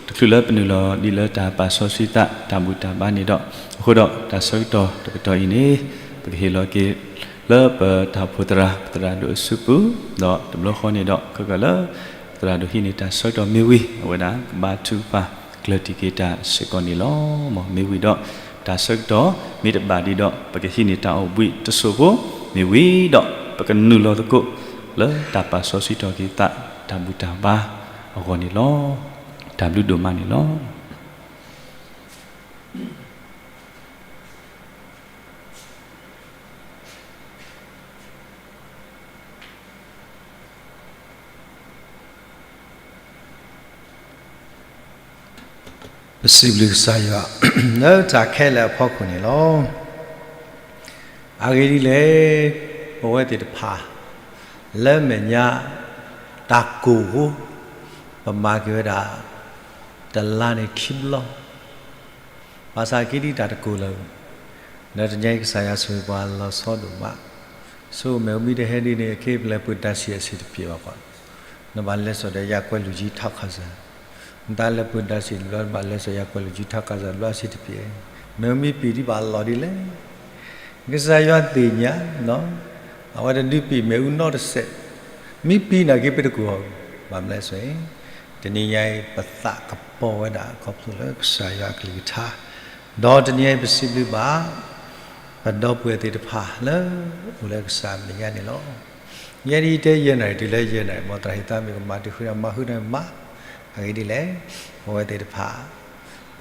တချုးလၢပနုာ်လီၤဒ်လၢတၢ်ပာ်စီဆှံသးတၢ်ဘူၣ်တၢ်ဘါန့ၣ်ဒီး, အဃိဒီးတၢ်ဆၢကတီၢ်တကတီၢ်အံၤန့ၣ် ပကဟ့ၣ်လီၤက့ၤလၢပတၢ်အိၣ်ဖှိၣ်သရၣ် ပသရၣ်ဒိၣ်အစုပူၤ, ဒီးတဘျီဃီန့ၣ်ဒီး ခဲကလၢ သရၣ်ဒိၣ်ဟံးန့ၢ်တၢ်ဆၢကတီၢ်မ့ၢ်ဝံၤ အဝဲဒၣ်ကဘါထုကဖၣ်ကျၢၢ်တံၢ်က့ၤတၢ်စ့ၢ်ကီးန့ၣ်လီၤ. မ့ၢ်ဝံၤဒီး တၢ်ဆၢကတီၢ်မ့ၢ်တဘၣ်ဒံးဒီး ပကဟံးန့ၢ်တၢ်အိၣ်ဘှံးတစိၢ်ဖိ မ့ၢ်ဝံၤဒီး ပကနုာ်လီၤသကိးလၢတၢ်ပာ်စီဆှံထီၣ်က့ၤသးတၢ်ဘူၣ်တၢ်ဘါအဂီၢ်န့ၣ်လီၤ. တၢ်ဘျုးဒိၣ်မးန့ၣ်လီၤ. ပစံးဘျုးကစၢ်ယွၤ လၢတၢ်ခဲလၢာ်အဖီခိၣ်န့ၣ်လီၤ. အဂ့ၢ်ဒ်လဲၣ်, ပဝဲသ့ၣ်တဖၣ် လၢမဲာ်ညါ တၢ်ကိၢ်ဖိ ပမၤက့ၤဝဲဒၣ် တလါန့ၣ်ခံဘျီ ဘၣ်ဆၣ်က့ဒ်တၢ်တကိၢ်လၢၤ, ဒီးတနံၤအံၤကစၢ်ယွၤဆိၣ်ဂ့ၤပှၤလီၤဆီဒိၣ်မး, ဆိကမိၣ်မ့ၢ်မ့ၢ်တဟဲဒ်န့ၣ် အခ့အပျဲၢ်ပှၤတၢ်ဆံးအဆံးတပျဲၢ်ဘၣ်ပှၤ, နဘၣ်လဲၤစိာ်ဒီးယၤကွဲးလူၤကံထီခါစၢ်, နတၢ်လၢပှၤတၢ်ဆံးတဘျီ နဘၣ်လဲၤစိာ်ယၤကွဲးလူၤကံထီခါစၢ်တဘျီအဆံးတပျဲၢ်, မ့ၢ်မ့ၢ်ပံာ်ဒံးဘၣ်လီၤဒ်လဲၣ် ကစၢ်ယွၤသ့ၣ်ညါ, အဝဲတဒုးပံာ်မ့ၣ်အူနီတစဲး, မ့ၢ်ပံာ်နာ်က့ပတကိၢ်အီၤ, ဘၣ်မနုၤလဲၣ်, တနံၤညါအံၤ ပသးကပီၤဝဲဒၣ်ခီဖျိလၢကစၢ်ယွၤအကလုၢ်ကထါ, ဒီးတနံၤညါအံၤပစံးဘျုးဘၣ် ပဒီပုၢ်ဝဲၢ်သ့ၣ်တဖၣ်လၢအိၣ်လၢကစၢ်အမဲာ်ညါန့ၣ်လီၤ. ယဲဒ်အံၤတဲယဲၢ်နၣ်ရံၣ်တုၤလၢယဲၢ်နၣ်ရံၣ် မ်သရၣ်ဟ့ၣ်သးမ့ၢ်ကမၤတုၤဃုနၣ်ရံၣ် မၤဃုနၣ်ရံၣ်မး, အဂ့ၢ်ဒ်လဲၣ်, ပဝဲသ့ၣ်တဖၣ် ပ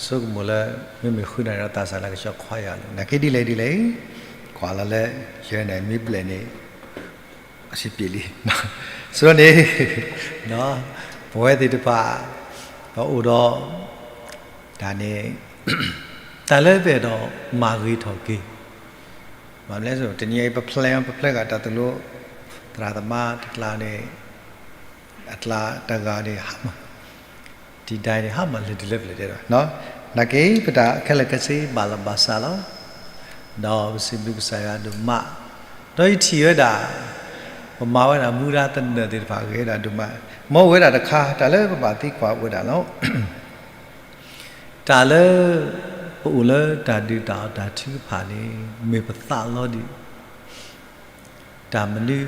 ဆိကမိၣ်လၢ မ့မ့ၢ်ဃုနၣ်ရံၣ်ဒီးသးစၢ်လၢကဆှီခွါယၤလီၤ, နာ်က့ဒ်လဲၣ်ဒ်လဲၣ်, ကွၢ်လီၤလၢ ယဲၢ်နၣ်ရံၣ်မ့ၢ်ဘျဲၣ်န့ၣ် အဆံးပံာ်လံ, ဆိန့ၣ် ပဝဲသ့ၣ်တဖၣ် ပအိၣ်ဒီး တၢ်န့ၣ် တၢ်လၢပအဲၣ်ဒိးမၤဂ့ၤထီၣ်က့ၤ, ဘၣ်မနုၤလဲၣ်, တနံၤအံၤပဖျဲ ပဖျဲဂၤတၢ်သိၣ်လိ သရၣ်သမါတကျါန့ၣ် အကျါတဂၤန့ၣ် ဟါမၢ် တံၤဒၣ်န့ၣ် ဟါမၢ်လဲၤတုၤလၢပျၢၤတဲဒီး နာ်က့ ပတၢ်ခဲလၢာ်ခဲဆ့ဘၣ်လီၤဘၣ်စးလီၤ, ဒီးပစံးဘျုးကစၢ်ယွၤဒိၣ်မး, ဒီးယထံၣ်ဝဲဒၣ် ပမၤဝဲဒၣ်မူဒါသနၢၣ်သ့ၣ်တဖၣ်အဂ့ၤဒၣ်ဒိၣ်မး, မ်အဝဲဒၣ်တခါ တၢ်လၢပဘၣ်သံကွၢ်ဝဲဒၣ်လီၤ. တၢ်လၢ ပအိၣ်လၢတၢ်ဒုၣ်တၢ်အီၣ်တၢ်ထုကဖၣ်န့ၣ် မ့ၢ်ပသးလီၤဒံး တၢ်မနုၤ,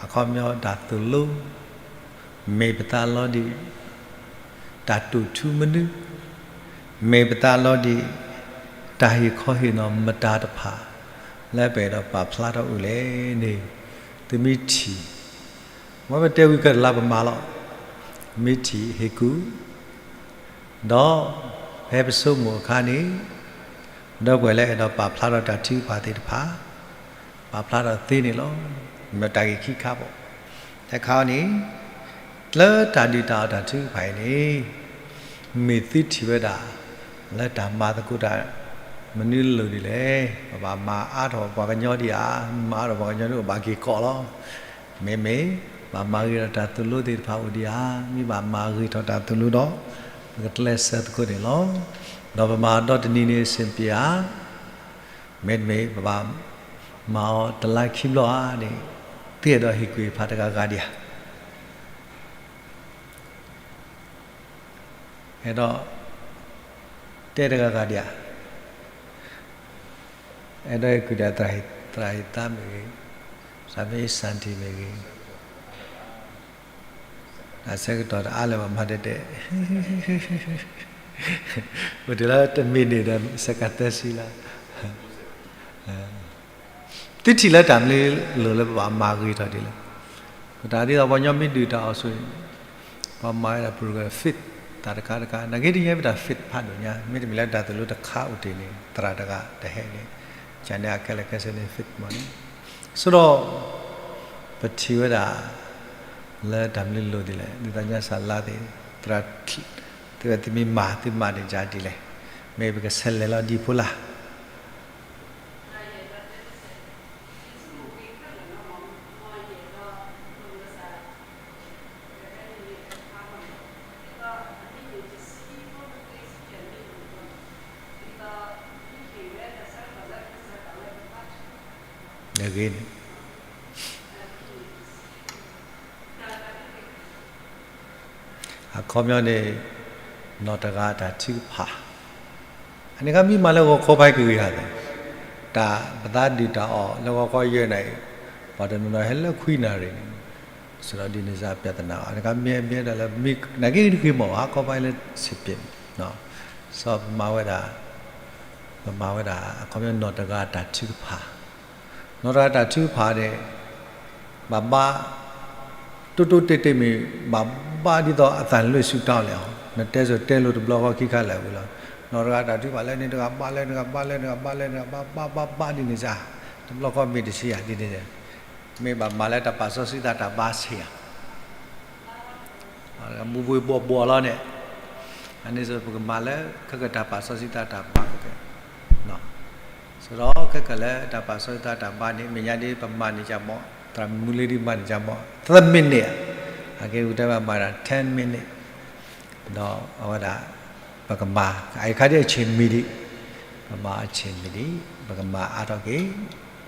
အခီပညီတၢ်သိၣ်လိ မ့ၢ်ပသးလီၤဒံး, တၢ်တိာ်ထူမနုၤ, မ့ၢ်ပသးလီၤဒံး, တၢ်ဟ့ၣ်ခီဟ့ၣ်နီၤမတၤတဖၣ် လၢပအဲၣ်ဒိးပာ်ဖျါထီၣ်အိၣ်လဲၣ်န့ၣ် သုမ့ၢ်ထံၣ်, မ်ပတဲဝံၤကတလါပမၤလီၤ, မ့ၢ်ထံၣ်ဟ့ၣ်ကူၣ် ဒီးဖဲပဆိကမိၣ်အခါန့ၣ် ဒီပုၢ်ဝဲၢ်လၢအဲၣ်ဒိးပာ်ဖျါထီၣ်တၢ်ထုကဖၣ်သ့ၣ်တဖၣ် ပာ်ဖျါထီၣ်သ့န့ၣ်လီၤ. မ့ၢ်တၢ်ဂ့ၢ်ခံခါဘၣ်. တခါန့ၣ် လၢတၢ်ဒုၣ်တၢ်အီၣ်တၢ်ထုကဖၣ်အံၤန့ၣ် မ့ၢ်သုထံၣ်ဝဲဒၣ် လၢတၢ်မၤသကိးတၢ် မနုၤလိၤဒ်လဲၣ်. ပဘၣ်မၤအါထီၣ်ပှၤကညီဒံးဧါ. မၤအါထီၣ်ပှၤကညီဒ်အိၣ်ဘၣ်က့ၤကိးလီၤ. မ့မ့ၢ် ဘၣ်မၤဂ့ၤထီၣ်တၢ်သိၣ်လိသ့ၣ်တဖၣ်အိၣ်ဒံးဧါ. မ့ၢ်ဘၣ်မၤဂ့ၤထီၣ်တၢ်သိၣ်လိဒီး ပကကျဲးစၢးသကိးန့ၣ်လီၤ. ဒီးပမၤဒီတနံၤန့ၣ် စ့ၢ်ပ့ၤဧါ. မ့တမ့ၢ် ပဘၣ်မၤအီၤတလါခံဘျီဧါန့ၣ် သုအဲၣ်ဒိးဟ့ၣ်ကူၣ်ဖးတဂၤဂၤဒံးဧါ. အဲၣ်ဒိး တဲတဂၤဂၤဒံးဧါ. အဲၣ်ဒိးဟ့ၣ်ကူၣ်ဒီး သရၣ်ဟ့ၣ်သါမ့ၢ်ဂ့ၤ, သရၣ်မ့ၢ်စၣ်ထံၣ်မ့ၢ်ဂ့ၤ, အဆၢကတီၢ်တအါလၢၤဘၣ် မၤတဲတဲ, အိၣ်တ့ၢ်လၢတမံးနံးဒီး စကၤသၢဆံလီၤ. သုထံၣ်လၢတၢ်မနုၤလိၤလၢပဘၣ်မၤဂ့ၤထီၣ်ဒ်လဲၣ်. ပတၢ်ဒ်သိးပှၤကညီမ့ၢ်ဒုၣ်တၢ်အီၣ်ဆိန့ၣ် ပှၤမၤဝဲဒၣ် program fit တၢ်တခါတခါ, နာ်က့တညါမ့ၢ်တၢ် fit ဖးဒိၣ်ညါ, မ့တမ့ၢ်လၢတၢ်သိၣ်လိတခါအိၣ်တ့ၢ်န့ၣ် သရၣ်တဂၤတဟဲန့ၣ်, ကန့ၣ်အခဲလၢာ်ခဲဆ့န့ၣ် fit မးန့ၣ်, ဆိဒီး ပထံၣ်ဝဲဒၣ် လၢတၢ်မနုၤလိၤဒ်လဲၣ်, ဒ်သိးညါစၢ်လါသ့ၣ်, သရၣ်, သုဝဲသုမ့ၢ်မၤ သုမၤန့ၣ်ယၤဒ်လဲၣ်, မ့ၢ်ပကဆဲးလဲၤလီၤဒံးဖိလၢ် ဂ့ၤန့ၣ် အခီပညီန့ၣ် နီၢ်တဂၤတၢ်ထုကဖၣ်, အန့ၣ်ခါမ့ၢ်မၤလၢဂီၤခီဖဲကဂ့ၤဂၤသ့, တၢ်ပသးဒုၣ်တၢ်အီၣ်လၢဂီၤခီယဲၢ်နၣ်ရံၣ်, ပှၤတနီၤနီၤဟဲလၢခွံနၣ်ရံၣ်န့ၣ်, စဒီးဒ်န့ၣ်စ့ၢ် ပြဿနာ အန့ၣ်ခါမ့ၢ်မ့ၢ်ဒၣ်လၢ နာ်က့တဂ့ၤမး အခီပညီလၢစ့ၢ်ပ့ၤန့ၣ်, စီၤပမၤဝဲဒၣ်, ပမၤဝဲဒၣ် အခီပညီနီၢ်တဂၤတၢ်ထုကဖၣ် နီၢ်တဂၤတၢ်ထုကဖၣ်န့ၣ် ဘၣ်ဘါ တိတိတဲာ်တဲာ်မ့ၢ် ဘၣ်ဘါဒ်သိးအသးလွဲၢ်ဆူၣ်တၢ်လဲၣ်အီၤ, နတဲစိၤတဲလိၤတဘျီဃီခံခါလၢာ်ဝံၤလီၤ, နီၢ်တဂၤတၢ်ထုကဖၣ်လၢန့ၣ်တဂၤဘါ လၢန့ၣ်တဂၤဘါ လၢန့ၣ်တဂၤဘါ လၢန့ၣ်တဂၤဘါ ဘါဘါဘါဒ်န့ၣ်စ့ၢ်, တဘျီဃီမ့ၢ်တဆံယၤဒ်န့ၣ်, မ့ၢ်ဘၣ်မၤလၢတၢ်ပာ်စီဆှံသးတၢ်ဘါဆံးဧါ ဘူးဘူးဘှီဘှီလီၤန့ၣ်, အန့ၣ်စ့ၢ်ပကမၤလၢ ခဲကတၢၢ်ပာ်စီဆှံသးတၢ်ဘါကကဲ, စဒီးခဲကလၢတၢ်ပာ်စီဆှံသးတၢ်ဘါန့ၣ် မဲာ်ညါဒ်ပမၤန့ၢ်ကမီၣ်, သရၣ်မုၣ်လ့ဒ်မၤန့ၢ်ကမီၣ် သၢမံးနံး, အကဲဝံၤတဲဘၣ်မၤဒၣ် ten minute, ဒီးအဝဲဒၣ် ပကမၤ အအံၤခါဒ်အဆံးမံၤဒံး, ပမၤအဆံးမံၤဒံး, ပကမၤအါထီၣ်က့ၤ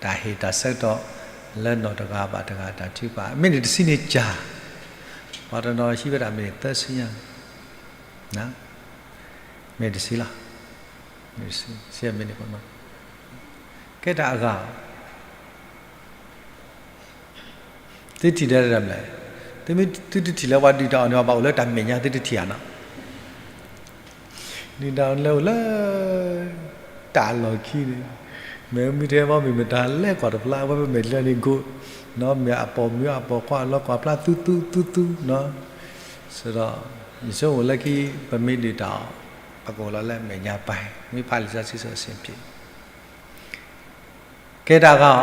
တၢ်ဟ့ၣ်တၢ်ဆၢကတီၢ် လၢနီၢ်တဂၤဘၣ်တဂၤတၢ်ထုကဖၣ်, မ့ၢ်န့ၣ်တဆံန့ၣ်ကၢ်, ပှၤတနီၤဟံးဝဲဒၣ်မ့ၢ်န့ၣ်သၢဆံညါ, မ့ၢ်တဆံလီၤ, ဆံမံၤန့ၣ်, ကဲတၢ်အဂၤ သုထံၣ်ဒၣ်တၢ်မလဲၣ်, သုမ့ၢ်သုတထံၣ်လၢပှၤဒုၣ်တၢ်အီၣ်န့ၣ် ဘၣ်အိၣ်လၢတၢ်မဲာ်ညါသုတထံၣ်ဧါနီၤ, ဒုၣ်တၢ်အီၣ်လၢအိၣ်လၢ တၢ်လီၢ်ခံန့ၣ်, မ့ၢ်မ့ၢ်ထဲဘီမ့ၢ်မတၤလဲၤကွၢ်တဖျါ အဝဲပမဲာ်လၢန့ၣ်ကိး, နီၤ မ့ၢ်အပိာ်မုၣ်အပိာ်ခွါလီၤကွၢ်ဖျါသူသူသူသူနီၤ, စဒီး ယဆိကမိၣ်လၢခံ ပမ့ၢ်ဒုၣ်တၢ်အီၣ် ပကအိၣ်လီၤလၢမဲာ်ညါပၢ် မ့ၢ်ဖးလံာ်စီဆှံအဆင်ပြေ ကဲတၢ်ဂၤအီ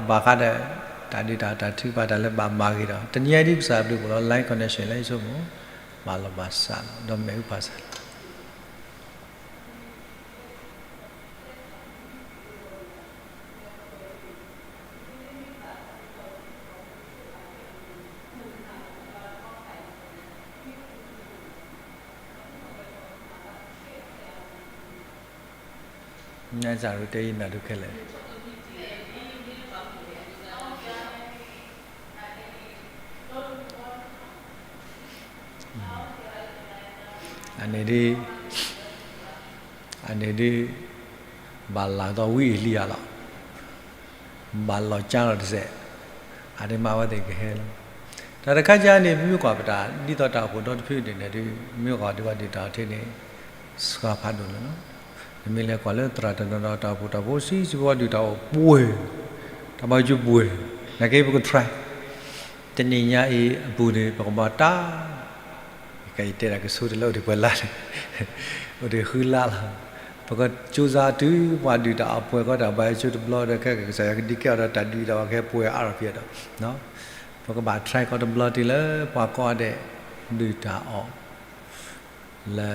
ၤ, ဘၣ်ဃးဒီး တၢ်ဒုၣ်တၢ်အီၣ်တၢ်ထုကဖၣ်တၢ်လၢဘၣ်မၤဂ့ၤဒီး တနံၤအံၤဒ်ကစၢ်ဘျုးအိၣ်လီၤ line connection လၢယဆိကမိၣ် ဘၣ်လီၤဘၣ်စးလီၤ ဒီးမ့ၣ်အူဖးစၢ်လီၤ. Nazareth တဲယနၢ်ဒုးခဲလၢာ်, အန့ၣ်ဒ်, အန့ၣ်ဒ်, ဘၣ်လၢ်ဒီးဝံအ့လံယၤလီၤ. ဘၣ်လီၤကၢ်လီၤတစဲး, အဒိးမၤဝဲသ့ၣ်ကဟဲလီၤ. တၢ်တခါကါန့ၣ် ပမ့ၢ်ကွၢ်ပတၢ် ဒ်သိးတၢ်အိၣ်ဖှိၣ်ဒီတဖုန့ၣ်န့ၣ်ဒုး မ့ၢ်ကွၢ်ဒုးဝဲဒုးတၢ်အီၣ်ထံန့ၣ် စှၤဖးဒိၣ်လီၤနီၤ. နမ့ၢ်လဲၤကွၢ်လၢသရၣ်တနီၤနီၤတၢ်အိၣ်ဖှိၣ်တၢ်ဖိဆံးဆံးဖိဒုးတၢ်အိၣ်ပှဲၤ, တၢ်ဘၣ်ယိၣ်ပှဲၤ, နာ်က့ပက try တနံၤညါအံၤအပူၤန့ၣ် ပကမၤတၢ် ကယတဲဒၣ်ကဆိတလၢအိၣ်ဒံးပှဲၤလါန့ၣ်, အိၣ်ဒံးဃုလါလီၤ. ပကစူးစါတုၤပှၤဒုးတၢ်အီၣ်ပှဲၤကီးတၢ်ဘါယွၤကၠိတဘျီဒီး ခဲကစၢ်ယွၤကဒုးကဲအီၤဒီးတၢ်ဒုးတၢ်အီၣ်ခဲပှဲၤအါထီၣ်ဖဲဒီး ပကဘၣ် try ကီးတဘျီတုၤလၢပှၤကိးဂၤဒဲး ဒုးတၢ်အီၣ် လၢ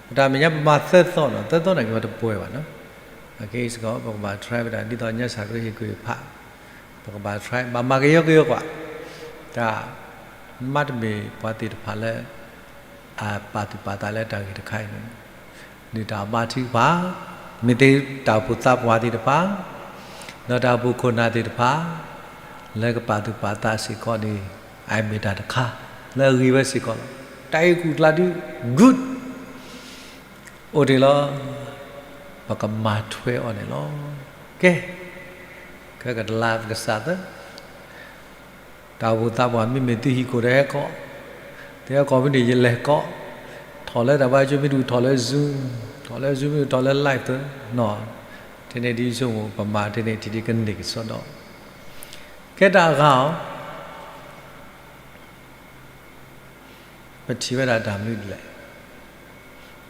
ပတၢ်မဲာ်ညါပမၤသၢသီနီၤ, သၢသီန့ၣ်က့ၤဝဲတပှဲၤဘၣ်နီၤ. အခဲအံၤစ့ၢ်ကီး ပကဘၣ် try ဝဲဒၣ် ဒ်သိးညါစၢ်ကရၢဟ့ၣ်ကူၣ်ဟ့ၣ်ဖး, ပကဘၣ် try ဘၣ်မၤကယီကယီကွၢ်, တၢ် မ့တမ့ၢ်ပှၤသ့ၣ်တဖၣ်လၢ အပာ်သူၣ်ပာ်သးလၢတၢ်ဂ့ၢ်တခါအံၤန့ၣ် ဒုးတၢ်အီၣ်ဘါထုကဖၣ်, မ့ၢ်သ့တၢ်အိၣ်ဖှိၣ်သးပှၢ်သ့ၣ်တဖၣ်, ဒီးတၢ်အိၣ်ဖှိၣ်ခိၣ်နၢ်သ့ၣ်တဖၣ် လၢကပာ်သူၣ်ပာ်သးစ့ၢ်ကီးန့ၣ် အမ့ၢ်တၢ်တခါ လၢအဂ့ၤဝဲစ့ၢ်ကီးလီၤ. တၢ်အံၤကူၣ်ကျါဒုး good အိၣ်တ့ၢ်လီၤ. ပကမၤထွဲအီၤန့ၣ်လီၤ. ကဲ ခဲကတလါပကစၢ်သၢ တၢ်အိၣ်ဖှိၣ်သးပှၢ် မ့မ့ၢ်သုဟံၣ်ခိၣ်ဒီးဟဲကိး, သုဟဲကိးဖဲန့ၣ် ယလဲၤကိး, ထီၣ်လၢတၢ်ဘါယွၤကၠိမ့ၢ်တအိၣ် ထီၣ်လၢ Zoom, ထီၣ်လၢ Zoom မ့ၢ်တအိၣ် ထီၣ်လၢ live နီၤ, ထဲန့ၣ်ဒ်ဆိကမိၣ် ပမၤထဲန့ၣ်ထံၣ်ဒ်ကန့ၢ်ကစီဒီး ကဲတၢ်အဂၤအီၤ ပထံၣ်ဝဲဒၣ်တၢ်မနုၤဒ်လဲၣ်,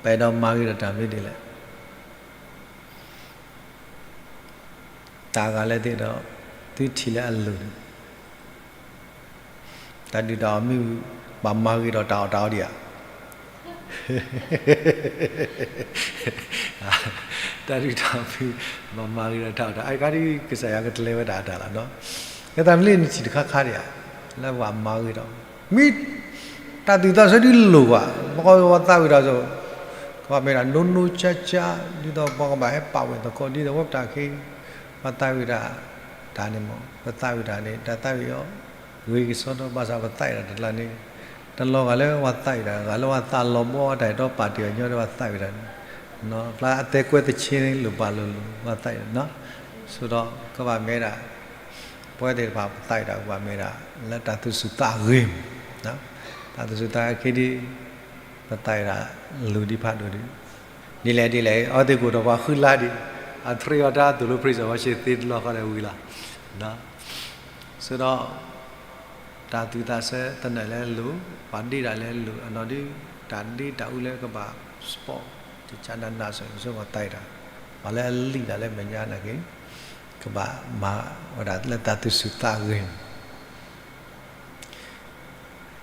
ပအဲၣ်ဒိးမၤဂ့ၤဒီးတၢ်မနုၤဒ်လဲၣ်, တၢ်အဂၤလဲၣ်သ့ၣ်ဒီး သုထံၣ်လၢအလိၤန့ၣ်, တၢ်ဒုးတၢ်အီၣ်မ့ၢ်ဝံၤ ဘၣ်မၤဂ့ၤဒီးတၢ်အီၣ်တၢ်အီဒံးဧါ. တၢ်ဒုးတၢ်အီၣ်မ့ၢ် ဘၣ်မၤဂ့ၤဒီးတၢ်အီၣ်တၢ်အီ အကါဒ်ကစၢ်ယွၤကတလဲၤဝဲဒၣ်အတၢ်လီၤနီၤ. လၢတၢ်မနုၤနထံၣ်တခါခါဒံးဧါ, လၢပဘၣ်မၤဂ့ၤဒီး မ့ၢ် တၢ်သူၣ်သးဆၢဒ်လိၣ်ဘၣ်, ပှၤသးဝံၣ်တၢ်စိၤ ကဘၣ်မ့ၢ်ဒၣ် နိနိကၠါကၠါ, ဒ်သိးပှၤကဘၣ်ဟဲပာ်ဝဲသကိး ဒ်သိးဝဲပတၢ်ဃ့, ပှၤသးဝံၣ်တၢ် တၢ်န့ၣ်မ့ၢ် ပသးဝံၣ်တၢ်န့ၣ် တၢ်သးဝံၣ်အီၤ ဂ့ၤကစီဒီ ဘၣ်ဆၣ်ပသးဝံၣ်တၢ်တကျါန့ၣ် တလီၤဂာ်လၢပှၤသးဝံၣ်တၢ် ဂာ်လၢပှၤသးလီၤဘီတၢ်အဲၣ်တီပာ်တ့ၢ်အီၤညီဒီးပှၤသးဝံၣ်တၢ်န့ၣ်, ဖျါအသဲကွဲသဆ့န့ၣ် လိၣ်ဘၣ်လိၤလိၤ ပှၤသးဝံၣ်တၢ်နီၤ, ဆိဒီးကဘၣ်မ့ၢ်ဒၣ် ပဝဲသ့ၣ်တဖၣ်ပသးဝံၣ်တၢ် ကဘၣ်မ့ၢ်ဒၣ် လၢတၢ်သူၣ်ဆူၣ်သးဂ့ၤမး, တၢ်သူၣ်ဆူၣ်သးဂ့ၤဒ် ပသးဝံၣ်တၢ်လိၤဒံးဖးဒိၣ်ဒံး, ဒ်လဲၣ်ဒ်လဲၣ် အဝဲသ့ၣ်ကအိၣ်ဒီးပှၤဃုလါဒံး, အသရ့အီၤတၢ်သိၣ်လိ praise and worship သ့တလီၤဃီဒီးဝံၤလီၤ. ဆိဒီး တၢ်သူၣ်သးဆၢသနၢၣ်လၢအလိၤ, ပှၤဒ့တၢ်လၢအလိၤ, အနီၢ်ဒုး တၢ်ဒ့တၢ်အူလၢကဘၣ် support တကနးနးစ့ၢ်ကီး ဆိကမိၣ်သးဝံၣ်တၢ်, ပှၤလၢအလံၣ်တၢ်လၢမဲာ်ညါနာ်က့ၤ ကဘၣ်မၤဝဲဒၣ်လၢတၢ်သူၣ်ဆူၣ်သးဂ့ၤမး,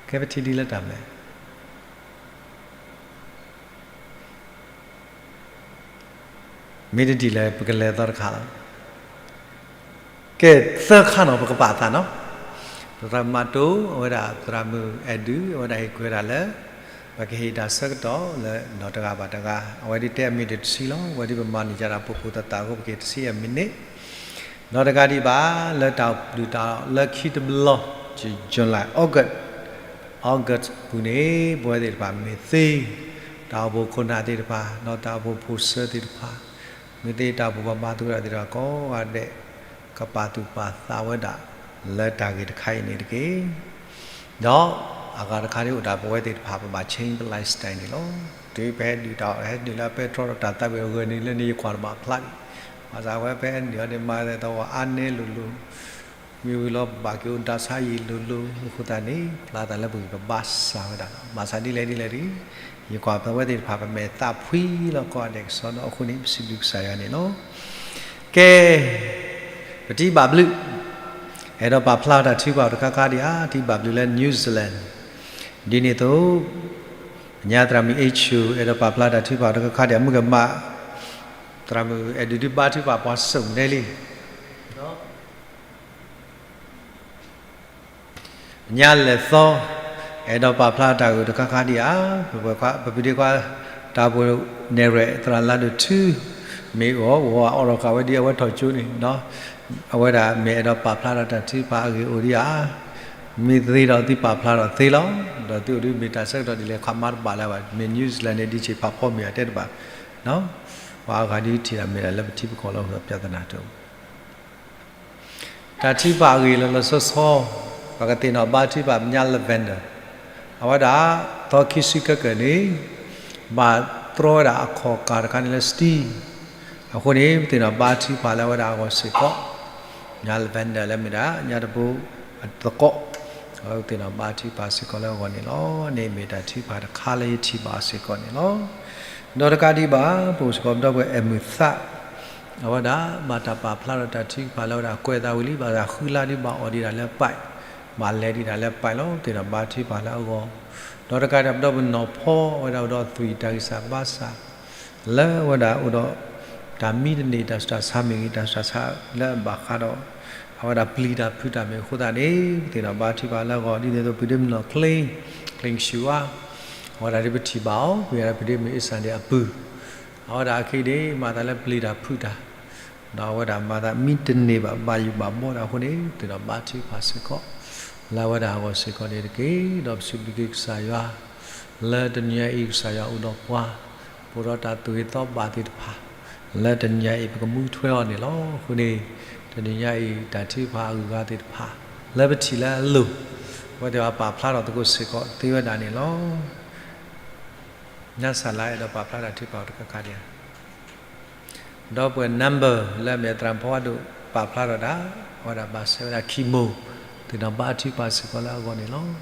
ကဲပထံၣ်ဒ်လၢတၢ်မဲာ် မ့ၢ်တဒ်လဲၣ် ပကလဲၤသီတခါလီၤ. ကဲ သၢခါနီၤ ပကပာ်အသးနီၤ. သရၣ်မုၣ်မးတိၢ် အဝဲဒၣ်သရၣ်မုၣ်အဲၣ်ဒုး အဝဲဒၣ်ဟ့ၣ်ကွဲးဒၣ်လၢ ပကဟ့ၣ်တၢ်ဆၢကတီၢ်လၢနီၢ်တဂၤဘၣ်တဂၤ အဝဲဒၣ်တဲအမံၤတဆံလီၤ. အဝဲဒၣ်ပမၤန့ၢ်ယၤတၢ်ပိာ်ဖိသၣ်သၣ်အဃိ ပကဟ့ၣ်တဆံယဲၢ်မံးနံး နီၢ်တဂၤဒံးဘၣ် လၢတၢ်ဒုးတၢ်အီၣ်လၢခံတဘျီ July, August, August ပူၤန့ၣ် ပဝဲသ့ၣ်တဖၣ်မ့ၢ်သ့ တၢ်အိၣ်ဖှိၣ်ခိၣ်နၢ်သ့ၣ်တဖၣ် ဒီးတၢ်အိၣ်ဖှိၣ်ဖိၣ်စၢၤသ့ၣ်တဖၣ် မ့ၢ်သ့တၢ်အိၣ်ဖှိၣ်ပှၤမၤသကိးတၢ်သ့ၣ်တဖၣ်ကိးဂၤဒဲး ကပာ်သူၣ်ပာ်သးဝဲဒၣ် လၢတၢ်ဂ့ၢ်တခါအံၤန့ၣ်တက့ၢ်. ဒီးအဂၤတခါန့ၣ်အိၣ်ဒၣ်ပဝဲသ့ၣ်တဖၣ် ပဘၣ် change ပ lifestyle န့ၣ်လီၤ. တုၤပဟဲဒုးတၢ်အီၣ် ဟဲနုာ်လၢပဲတြီဒီးတၢ်သးဝံၣ်အဂီၢ်န့ၣ် လၢန့ၣ်ယကွၢ်တဘၣ်ဖျါဒံး. ဘၣ်ဆၣ်ဝဲဖဲဟဲနုာ်အီၤန့ၣ် မၤသးဝဲအါနဲလိၤလိၤ မ့ၢ်ဝံၤလီၤ ပဘၣ်က့ၤအိၣ်ဒၣ်ဆါယံာ်လိၤလိၤ အဃိသတးန့ၣ် ဖျါသးလၢပဂံၢ်ပဘါစၢ်ဝဲဒၣ်လီၤ. ဘၣ်ဆၣ်ဒ်လဲၣ်ဒ်လဲၣ်ဒ် ယကွၢ်ပဝဲသ့ၣ်တဖၣ် ပမဲာ်သးဖှံလီၤကိးဂၤဒဲးကစီဒီ အဃိန့ၣ် ပစံးဘျုးကစၢ်ယွၤန့ၣ်လီၤ. ကဲ ပထံၣ်ဘၣ်ဘျုး အဲၣ်ဒိးပာ်ဖျါတၢ်ထုကဖၣ်တခါခါဒံးဧါ, ထံၣ်ဘၣ်ဘျုးလၢ New Zealand ဒ်န့ၣ်အသိး ညါသရၣ်မုၣ် H အဲၣ်ဒိးပာ်ဖျါတၢ်ထုကဖၣ်တခါခါဒံးဧါ, မုၢ်ကမၣ် သရၣ်မုၣ်အဲၣ်ဒုးဒုးဘါထုကဖၣ်ပှၤစိၣ်နဲလံ ညါလဲၤသီ အဲၣ်ဒိးပာ်ဖျါတၢ်ဂ့ၢ်တခါခါဒံးဧါ, ပပဒ့ခွါ တၢ်အိၣ်ဖှိၣ်နဲၣ်ရွဲၣ် သရၣ်လါဒိၣ်ထူ မ့ၢ်အီၤ အီၣ်လီၤဃာ်ဝဲဒ်အဝဲထီၣ်ကၠိန့ၣ် အဝဲဒၣ်မ့ၢ်အဲၣ်ဒိးပာ်ဖျါဒီးတၢ်ထုကဖၣ်အဂ့ၢ်အိၣ်ဒံးဧါ, မ့ၢ်သ့ဒီးသုပာ်ဖျါထီၣ်သ့လီၤ. ဒီးသုအိၣ်ဒုးမ့ၢ်တၢ်ဆၢကတီၢ်ဒ်လဲၣ် ခးမါတဘၣ်လၢၤဘၣ်, မ့ၢ် New Zealand န့ၣ် ဒ်ဆ့ၣ်ဖးဖီမ့ၢ်အတဲတဘၣ်, ပှၤအဂၤဒ်ထံၣ်တၢ်မ့ၢ်ဒၣ်လၢပထံပကီၢ်လီၤ ပြဿနာတအိၣ် တၢ်ထုကဖၣ်အဂ့ၢ်လီၤလီၤဆီဆီ ပကသ့ၣ်နီၣ်ဘါထုကဖၣ်ပညါ lavender, အဝဲဒၣ် သီခံဆံခဲကၢၢ်န့ၣ် ဘၣ်တြီဝဲဒၣ်အခီၣ်ကၢ်တခါန့ၣ်လၢ steam, အဃိန့ၣ် ပသ့ၣ်နီၣ်ဘါထုကဖၣ်လၢအဝဲဒၣ်အဂီၢ်စ့ၢ်ကီး, ပညါ lavender လၢမ့ၢ်ဒၣ်ညါတဘိအသကိး, အဝဲပသ့ၣ်နီၣ်ဘါထုကဖၣ်စ့ၢ်ကီးလၢအဂီၢ်န့ၣ်လီၤ. န့ၣ်မ့ၢ်တၢ်ထုကဖၣ်တခါလၢယထံၣ်ဘၣ်စ့ၢ်ကီးန့ၣ်လီၤ. ဒီးတကးဒံးဘၣ် ပအိၣ်စ့ၢ်ကီးဒီပုၢ်ဝဲၢ်အဲၣ်မုာ်သး, အဝဲဒၣ်ဘၣ်တၢ်ပာ်ဖျါထီၣ်တၢ်ထုကဖၣ်လၢအဝဲဒၣ်ကွဲးသးဝံၤလံ, ဘၣ်သးဃုလါဒ်ဘၣ်အီၣ်ဒံးဒၣ်လၢပၢ်, ဘၣ်လဲၤဒံးဒၣ်လၢပၢ်လီၤ, သ့ၣ်နီၣ်ဘါထုကဖၣ်လၢအဂီၢ်, ဒီးတကးဒံးဘၣ် ပဒီပုၢ်ဝဲၢ်နီၢ်ဖီ အဝဲဒၣ်အိၣ်ဒီးသွံၣ်တၢ်ဂံၢ်စၢ်ဘါစၢ် လၢအဝဲဒၣ်အိၣ်ဒီး တၢ်မံတန့ၢ် တၢ်ဆူးတၢ်ဆါမ့ၢ်ဂ့ၤ, တၢ်ဆူးတၢ်ဆါလၢအဘၣ်ဃးဒီး အဝဲဒၣ်ပျံၤတၢ်ဖုးတၢ်မ့ၢ်အဃိသတးန့ၣ် ပသ့ၣ်နီၣ်ဘါထုကဖၣ်လၢအဂီၢ် ဒ်န့ၣ်အသိး ပဒ့မုၣ်နီၢ်ချ့, ချ့ဆံးဝါ, အဝဲဒၣ်ဒ်ပထံၣ်ဘၣ်အီၤ ပဝဲဒၣ်ပဒ့မုၣ်အ့စၣ်ဒ့ၣ်အပုၢ်, အဝဲဒၣ်အခဲအံၤန့ၣ် မၤသးလၢပျံၤတၢ်ဖုးတၢ် ဒီးအဝဲဒၣ်မၤသးမံတန့ၢ်ဘၣ် ဘၣ်ယိၣ်ဘၣ်ဘှီဒၣ်အဃိန့ၣ် ပသ့ၣ်နီၣ်ဘါထုကဖၣ်စ့ၢ်ကီး လၢအဝဲဒၣ်အဂီၢ်စ့ၢ်ကီးန့ၣ်တက့ၢ်. ဒီးပစံးဘျုးက့ၤကစၢ်ယွၤ လၢတနံၤညါအံၤ ကစၢ်ယွၤအိၣ်ဒီးပှၤ ပအိၣ်ဒီးတၢ်သူၣ်ဂ့ၤသးဘၣ်သ့ၣ်တဖၣ် လၢတနံၤညါအံၤ ပကမူထွဲအီၤန့ၣ်လီၤ. အဃိန့ၣ် တနံၤညါအံၤ တၢ်ထုကဖၣ်အဂုၤအဂၤသ့ၣ်တဖၣ် လၢပထံၣ်လၢအလိၤ အဝဲသ့ၣ်ပာ်ဖျါထီၣ်သကိးစ့ၢ်ကီးသ့ဝဲဒၣ်န့ၣ်လီၤ. ညါစၢ်လါအဲၣ်ဒိးပာ်ဖျါတၢ်ထုကဖၣ်တခါခါဒံးဧါ. ဒီပုၢ်ဝဲၢ် number လၢအမ့ၢ်သရၣ်ဖီဝါဒိၣ်ပာ်ဖျါထီၣ်တၢ် အဝဲဒၣ်ဘၣ်ဆဲးဝဲဒၣ်ခံမိၢ် သ့ၣ်နီၣ်ဘါထုကဖၣ်စ့ၢ်ကီးလၢအဂီၢ်န့ၣ်လီၤ.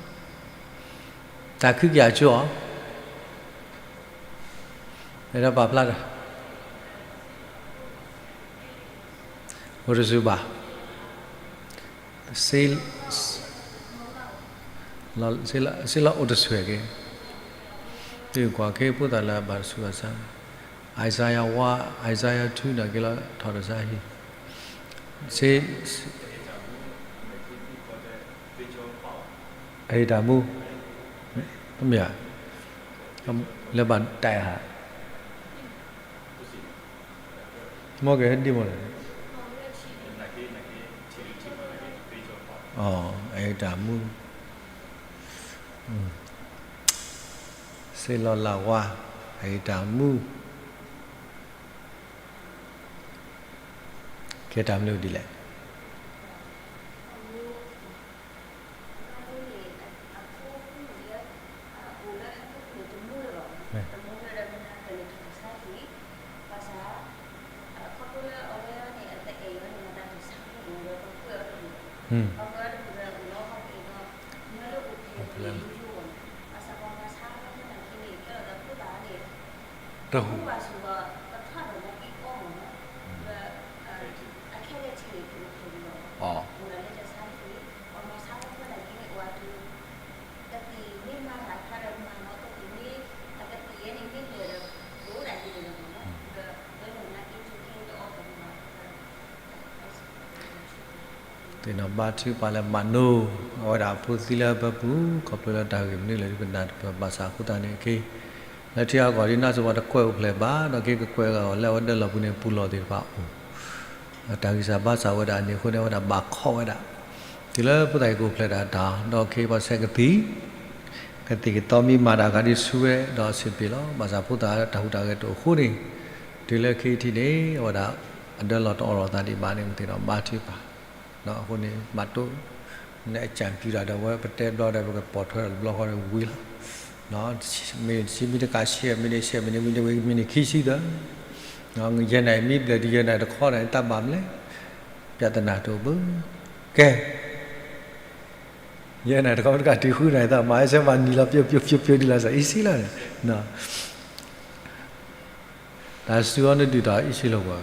တၢ်ခုကယၤကၠိအီၤ အဲၣ်ဒိးပာ်ဖျါတၢ် အိၣ်တဆူၣ်ဘၣ် စ့လီၤအိၣ်တဆူၣ်က့ၤ သ့ၣ်ကွၢ်ခဲဖိသၣ်လၢအဘၣ်တဆူၣ်ဘၣ်ဆါ Isaiah one, Isaiah two နာ်က့လီၤ ထီၣ်တစါဟံၣ် စ့ အဟ့ၣ်တၢ်မူ မ့ၢ်ဧါ လၢဘၣ်တၢ်ဟး မ့ၢ်ကဟဲဒ်မ့ၢ်လဲၣ် အဟ့ၣ်တၢ်မူ စ့လီၤလၢဝါ အဟ့ၣ်တၢ်မူ ကဲတၢ်မနုၤဒ်လဲၣ် တဟူ သ့ၣ်နီၣ်ဘါထုကဖၣ်လၢမၤနိ အဝဲဒၣ်ဖိသံလၢပပူၤ ခီဖျိလၢတၢ်ဂ့ၢ်မနုၤလဲၣ် ဒ်ပနၢ်တပၢၢ်ဘၣ်ဆၣ်အဃိသတးန့ၣ်အခံ လၢထံအကီၢ်ဒ်န့ၣ်စ့ၢ်ကီးတကွဲးအိၣ်ဖျဲၣ်ဘၣ် ဒီးက့ၤကကွဲးအဂီၢ်လၢအဝဲဒၢလီၢ်ပူၤန့ၣ် ပူၤလီၢ်သ့ၣ်တဖၣ်အိၣ် တၢ်ဂံၢ်စၢ်ဘါစၢ်ဝဲဒၣ်န့ၣ်အဃိန့ၣ် အဝဲဒၣ်ဘၣ်ခီဝဲဒၣ် တုၤလၢဖိသၣ်က့ၤကအိၣ်ဖျဲၣ်တၢ်တၢ် ဒီးခဲအံၤပှၤဆဲးကသံၣ် ကသံၣ်ကသီမ့ၢ်မၤတၢ်အခါဒ်ဆူဝဲဒီးအဆံးပ့ၤလီၤ ဘၣ်ဆၣ်ဖိသၣ်တၢ်ဟူးတၢ်ဂဲၤတအိၣ်အဃိန့ၣ် တုၤလၢခဲအံၤထံၣ်န့ၣ် အဝဲဒၣ် အဒၢလီၢ်တအိၣ်လီၤသးဒံးဘၣ်န့ၣ် ပသ့ၣ်နီၣ်ဘါထုကဖၣ် အဃိန့ၣ် ဘၣ်တိၢ် နအကြံပြုတာဒီး အဝဲပတဲဘျီဒီး ပကပိာ်ထွဲဒီးတဘျီဃီဒီးဝံၤလီၤ မ့ၢ်တဆံမ့ၢ်တဆံမ့ၢ်တကးဆံ မ့ၢ်န့ၣ်ဆံမ့ၢ်န့ၣ်ခံဆံသၢ ယဲၢ်နၤအံၤမ့ၢ်ဘျဲၣ်ဒ်ယဲၢ်နၤတခီဒီး တၢ်ဘၣ်မလဲၣ် ပြဿနာတအိၣ်ဘၣ် ကဲ ယဲၢ်နၤတခီမ့ၢ်တကးတံၤဃုနၤအံၤ သးမၤအဆၢမၤနံၤလီၤ ပျိပျိပျိပျိဒ်လီၤစၢ် easy လီၤန့ၣ် တၢ်စူၤအီၤနဒုၣ်တၢ် easy လီၤကွၢ်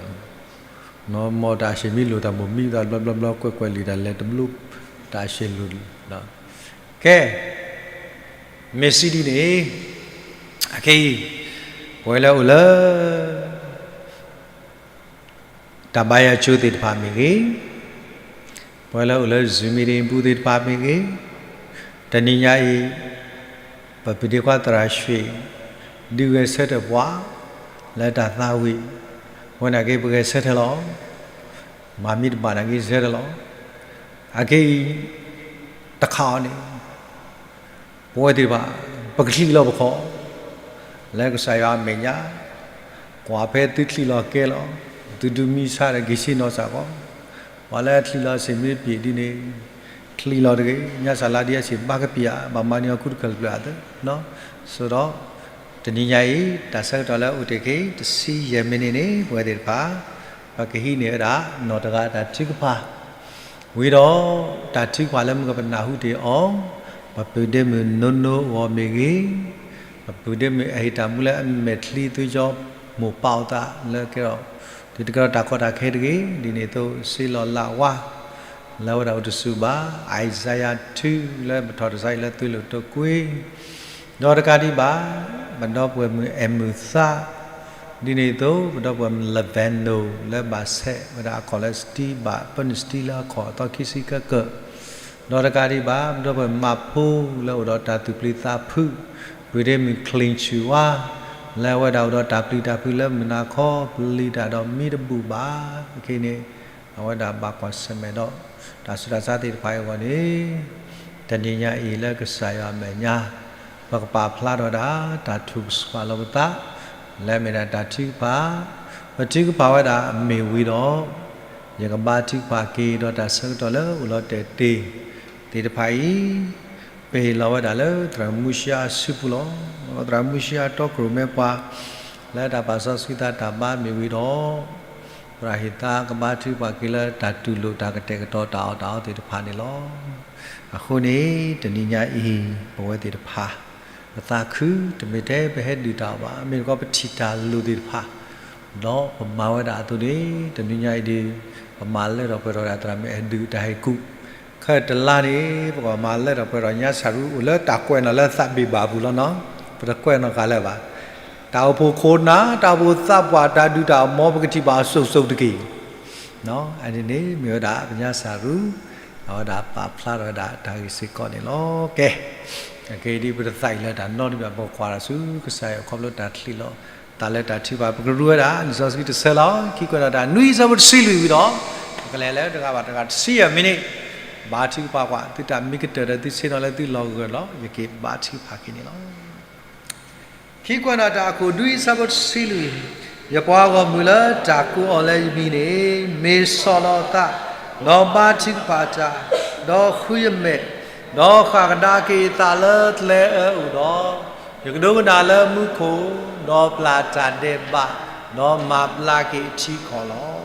နမ့ၢ်တၢ်ဆံးမ့ၢ်လိာ်သးမိၢ်မံသးဘျီဘျီဘျီ ကွဲးကွဲးလံာ်တၢ်လဲၤတဘျီ တၢ်ဆံးလိာ်လံ ကဲ မ့ၢ်စံးဒ်န့ၣ် အခဲအံၤ ပဝဲလၢအိၣ်လၢ တၢ်ဘါယွၤကၠိသ့ၣ်တဖၣ်မ့ၢ်ဂ့ၤ, ပဝဲလၢအိၣ်လၢ Zoom meeting ပူၤသ့ၣ်တဖၣ်မ့ၢ်ဂ့ၤ, တနံၤညါအံၤ ပပုၢ်ဒ့ခွါသရၣ်ရွှ့ၣ် ဒုးဂဲၤဆၢထၢၣ်ပှၤ လၢတၢ်သးဝံၣ်, ဝဲနာ်က့ ပဂဲၤဆၢထၢၣ်လီၤ. မၤမ့ၢ်တဘၣ်နာ်က့ ဆၢထၢၣ်လီၤ. အခဲအံၤ တခါအံၤန့ၣ် ပဝဲသ့ၣ်တဖၣ် ပကချံးလီၤပခီၣ် လၢကစၢ်ယွၤအမဲာ်ညါ, ကွၢ်ဖဲသုချံးလီၤကဲလီၤ, သုဒုးမံဆါဒီးက့ၤဆ့ၣ်နီၤစ့ၢ်ကီး, ပှၤလၢချံးလီၤစ့ၢ်မ့ၢ်ပ့ၤဒ်န့ၣ်, ချံးလီၤတဂ့ၤ, ညါစၢ်လါဒ်အစ့ၢ်ဘၣ်ကပံာ်ဧါ, ဘၣ်မၤန့ၢ်အီၤခူတခၢၣ်တဖျၢၣ်အသိး, ဆိဒီး တနံၤညါအံၤ တၢ်ဆၢကတီၢ်လၢအိၣ်တ့ၢ်ခဲအံၤ တဆံယဲၢ်မံးနံးန့ၣ် ပဝဲသ့ၣ်တဖၣ် ပကဟံးန့ၢ်ဝဲဒၣ် နီၢ်တဂၤတၢ်ထုကဖၣ် ဝံၤဒီး တၢ်ထုကဖၣ်လၢမ့ၢ်ကပနၢ်ဟူတ့ၢ်အီၤ ပပုၢ်ဒ့မုၣ်နိနိအဂီၢ်မ့ၢ်ဂ့ၤ, ပုၢ်ဒ့မုၣ်အဟ့ၣ်တၢ်မူလၢအမဲာ်ချံသွံၣ်ကၠီမိၢ်ပၢ်အိၣ်သးလၢကဲထီၣ် တုၤတကဲထီၣ်တၢ်ကီတၢ်ခဲတဂ့ၤ, ဒ်န့ၣ်အသိး စ့လီၤလးဝါ လၢအဝဲဒၣ်အိၣ်တဆူၣ်ဘၣ်, Isaiah two လၢပထီၣ်တစါအံၤလၢသွံၣ်လိာ်တိာ်ကွံ ဒီးတကးဒံးဘၣ် ပဒီပုၢ်ဝဲၢ်မုၣ်အဲၣ်မုၢ်သး, ဒ်န့ၣ်အသိး ပဒီပုၢ်ဝဲၢ်မုၣ် Lavendo လၢဘၣ်ဆဲးဝဲဒၣ်အခီၣ်လၢစတံ ဘၣ်ပၢနုာ်စတံလၢအခီၣ်အသီခံဆံကကၢၢ်, ဒီးတကးဒံးဘၣ် ပဒီပုၢ်ဝဲၢ်မၣ်ဖိလၢအိၣ်ဒီးတၢ်သူၣ်ပျံၤသးဖုး, ပုၢ်ဒ့မုၣ် Clean Chua လၢအဝဲဒၣ်အိၣ်ဒီးတၢ်ပျံၤတၢ်ဖုးလၢမုၢ်နၤခီ ပျံၤတၢ်ဒီးမံတဘူၣ်ဘၣ်, အခဲအံၤန့ၣ် အဝဲဒၣ်ဘၣ်ကွၢ်ဆၢၣ်မဲာ်ဒီး တၢ်ဆူးတၢ်ဆါသ့ၣ်တဖၣ်အံၤအဂီၢ်န့ၣ်, တနံၤညါအံၤလၢကစၢ်ယွၤအမဲာ်ညါ ပကပာ်ဖျါထီၣ်ဝဲဒၣ် တၢ်ထုကဖၣ်လီၤပသး လၢအမ့ၢ်ဒၣ်တၢ်ထုကဖၣ်, ပထုကဖၣ်ဝဲဒၣ်အမ့ၢ်ဝံၤဒီး ယကဘါထုကဖၣ်က့ၤဒီးတၢ်ဆၢကတီၢ်လၢအိၣ်လီၤတဲာ်တ့ၢ်သ့ၣ်တဖၣ်အံၤ, ပဟ့ၣ်လီၤဝဲဒၣ်လၢသရၣ်မူရှံအစုပူၤလီၤ. သရၣ်မူရှံအတီခိၣ်ရိၣ်မဲပှၤ လၢတၢ်ပာ်စီဆှံသးတၢ်ဘါမ့ၢ်ဝံၤဒီး သရၣ်ဟ့ၣ်သါကဘါထုကဖၣ်က့ၤလၢတၢ်တူၢ်လိာ်တၢ်ကတဲာ်ကတီၤတၢ်အီၣ်တၢ်အီသ့ၣ်တဖၣ်န့ၣ်လီၤ. အဃိန့ၣ် တနံၤညါအံၤ ပဝဲသ့ၣ်တဖၣ် ပသးခု တမ့ၢ်ထဲပဟဲဒုးတၢ်အီၣ်ဘၣ်, မ့ၢ်တခီပထံၣ်တၢ်လိၣ်သ့ၣ်တဖၣ် ဒီးပမၤဝဲဒၣ်အသိးန့ၣ် တနံၤညါအံၤဒီး ပမၤလၢထီၣ်ပှဲၤထီၣ်ဒၣ်သရၣ်မုၣ်အဲၣ်ဒုးတၢ်ဟ့ၣ်ကူၣ်, ခဲတလါန့ၣ် ပကမၤလၢထီၣ်ပှဲၤထီၣ်ညါစၢ်ရူအိၣ်လၢတၢ်ကွဲးနီၣ်လၢသးဘ့ၣ်ဘၣ်အပူၤလီၤနီၤ, ပတကွဲးနီၣ်ဃာ်လၢၤဘၣ်. တၢ်အိၣ်ဖှိၣ်ခိၣ်နၢ် တၢ်အိၣ်ဖှိၣ်သးပှၢ် တၢ်ဒုးတၢ်အီၣ်မ့ၢ် ပကထံၣ်ဘၣ်အစိၤစိၤတက့ၢ်. အန့ၣ်န့ၣ် မ့ၢ်ဝဲဒၣ်ပညါစၢ်ရူ အဝဲဒၣ်ပာ်ဖျါထီၣ်ဝဲဒၣ်တၢ်ဂ့ၢ်စ့ၢ်ကီးန့ၣ်လီၤ. ကဲ, အခဲအံၤဒ်ပတသးအံၤလၢတၢ်နီတမံၤဘၣ် ပကကွၢ်တၢ်ဆူကစၢ်ယွၤခီဖျိတၢ်ချံးလီၤ တၢ်လၢတၢ်ထုကဖၣ် ပကရူဝဲဒၣ် လံာ်စီဆှံတဆၢလီၤ. ခံကွဲးနီၣ်တၢ်နွံဆၢဖိတဆံလွံၢ်ဝံၤဒီး ပကလဲၤလၢတဂၤဘၣ်တဂၤတဆံယဲၢ်မံးနံး ဘါထုကဖၣ်ကွၢ် သုတၢ်မံကတၢၢ်ဒီးသုဆ့ၣ်နီၤလၢသုလီၢ်ဂၢၢ်လီၤ. ယက့ၤဘါထုကဖၣ်က့ၤန့ၣ်လီၤ. ခံကွဲးနီၣ်တၢ်အခိၣ်နွံဆၢဖိတဆံလွံၢ်, ယပှၤဂီၢ်မုၢ်လၢတၢ်ကိးအီၤလၢယမံၤန့ၣ် မ့ၢ်ဆီၣ်လီၤအသး, ဒီးဘါထုကဖၣ်တၢ်, ဒီးဃုယမဲာ်, ဒီးဃၣ်ကဒါက့ၤအသးလၢကျဲအၢအအိၣ်ဒီး, ယကဒိကနၣ်လၢမူခိၣ်, ဒီးပျၢ်တၢ်ဒဲးဘး, ဒီးမၤဘျါက့ၤအထံအကီၢ်လီၤ.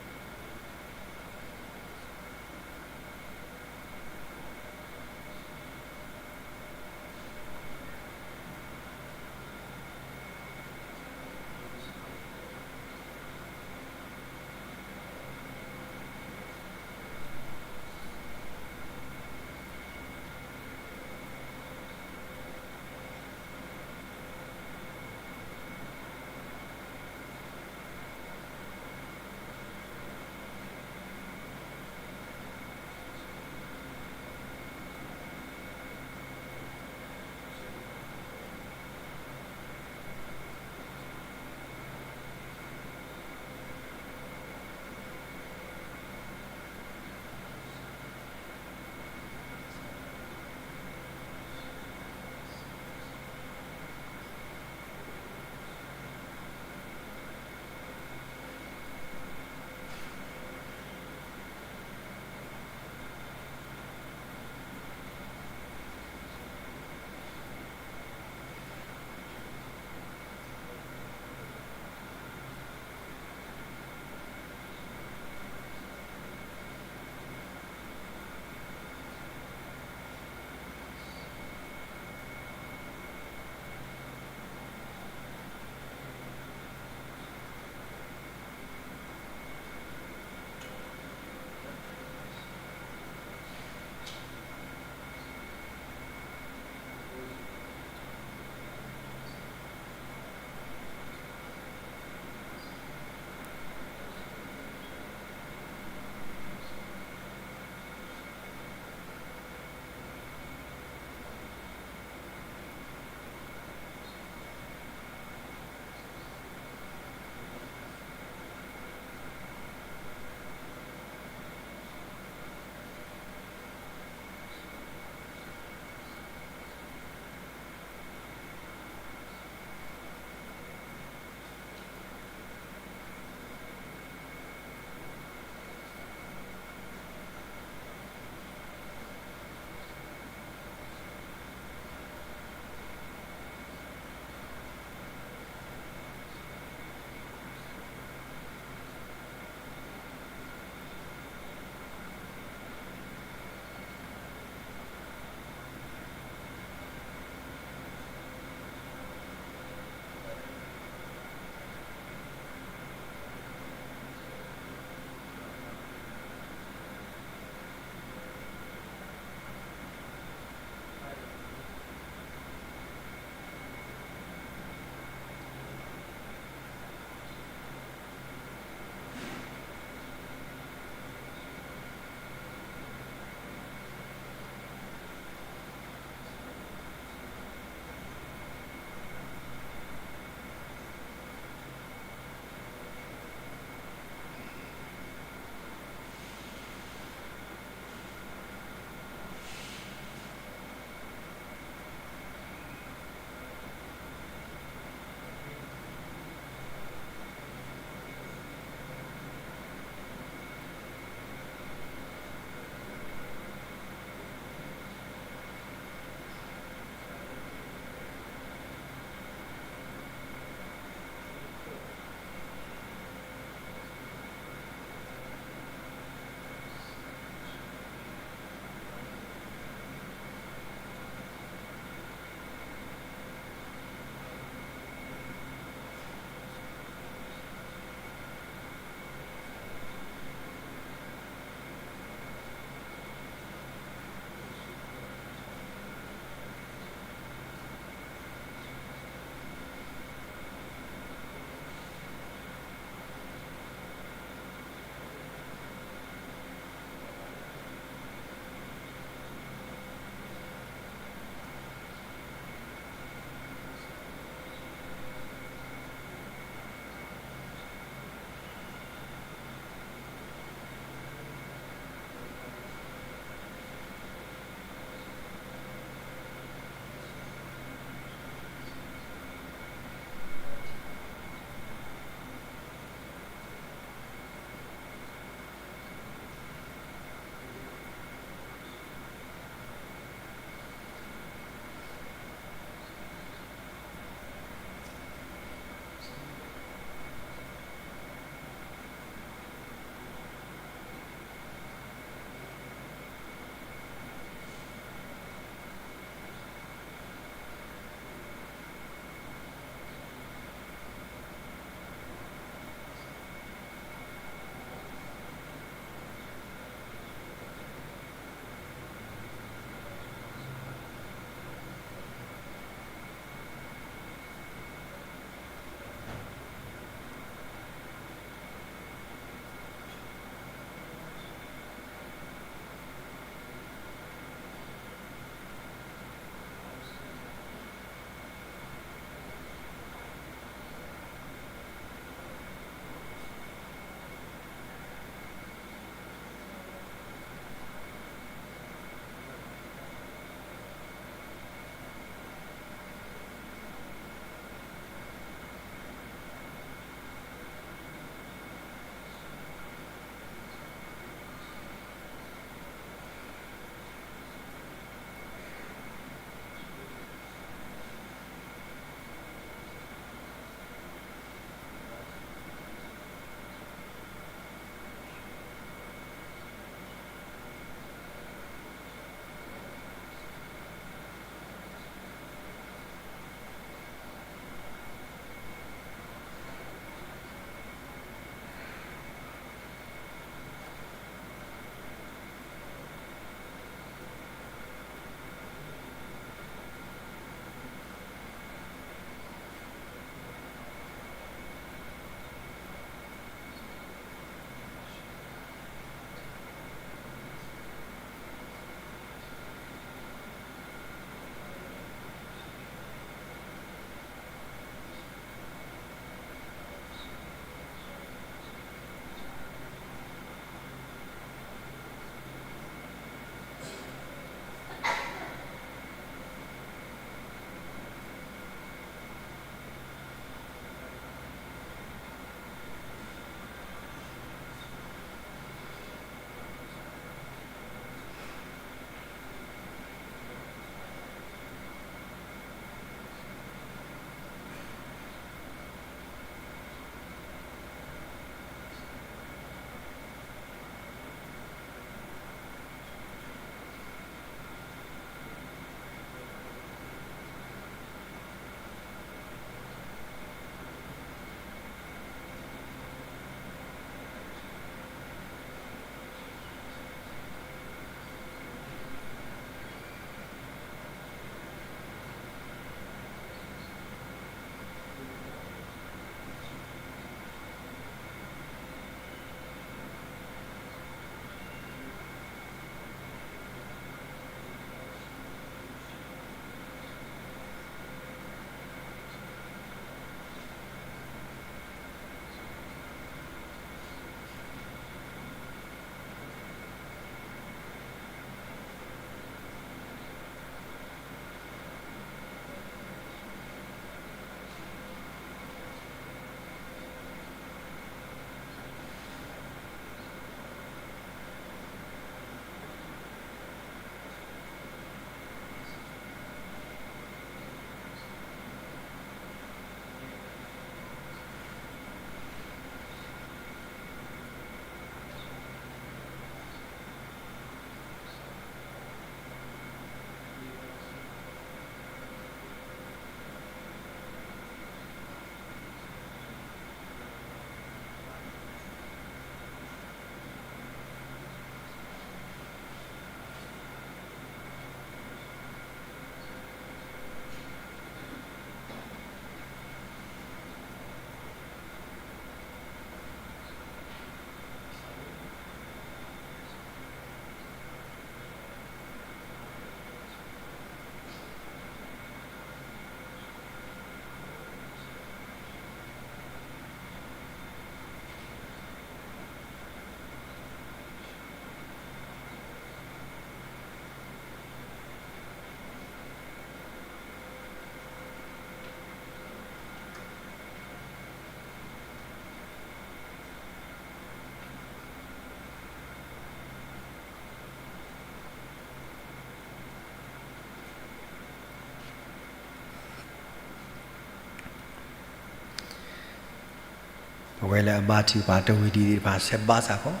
အဝဲလၢအဘါထုကဖၣ်တဝံၤဒံးသ့ၣ်တဖၣ် ဆဲးဘါစၢ်ကီး,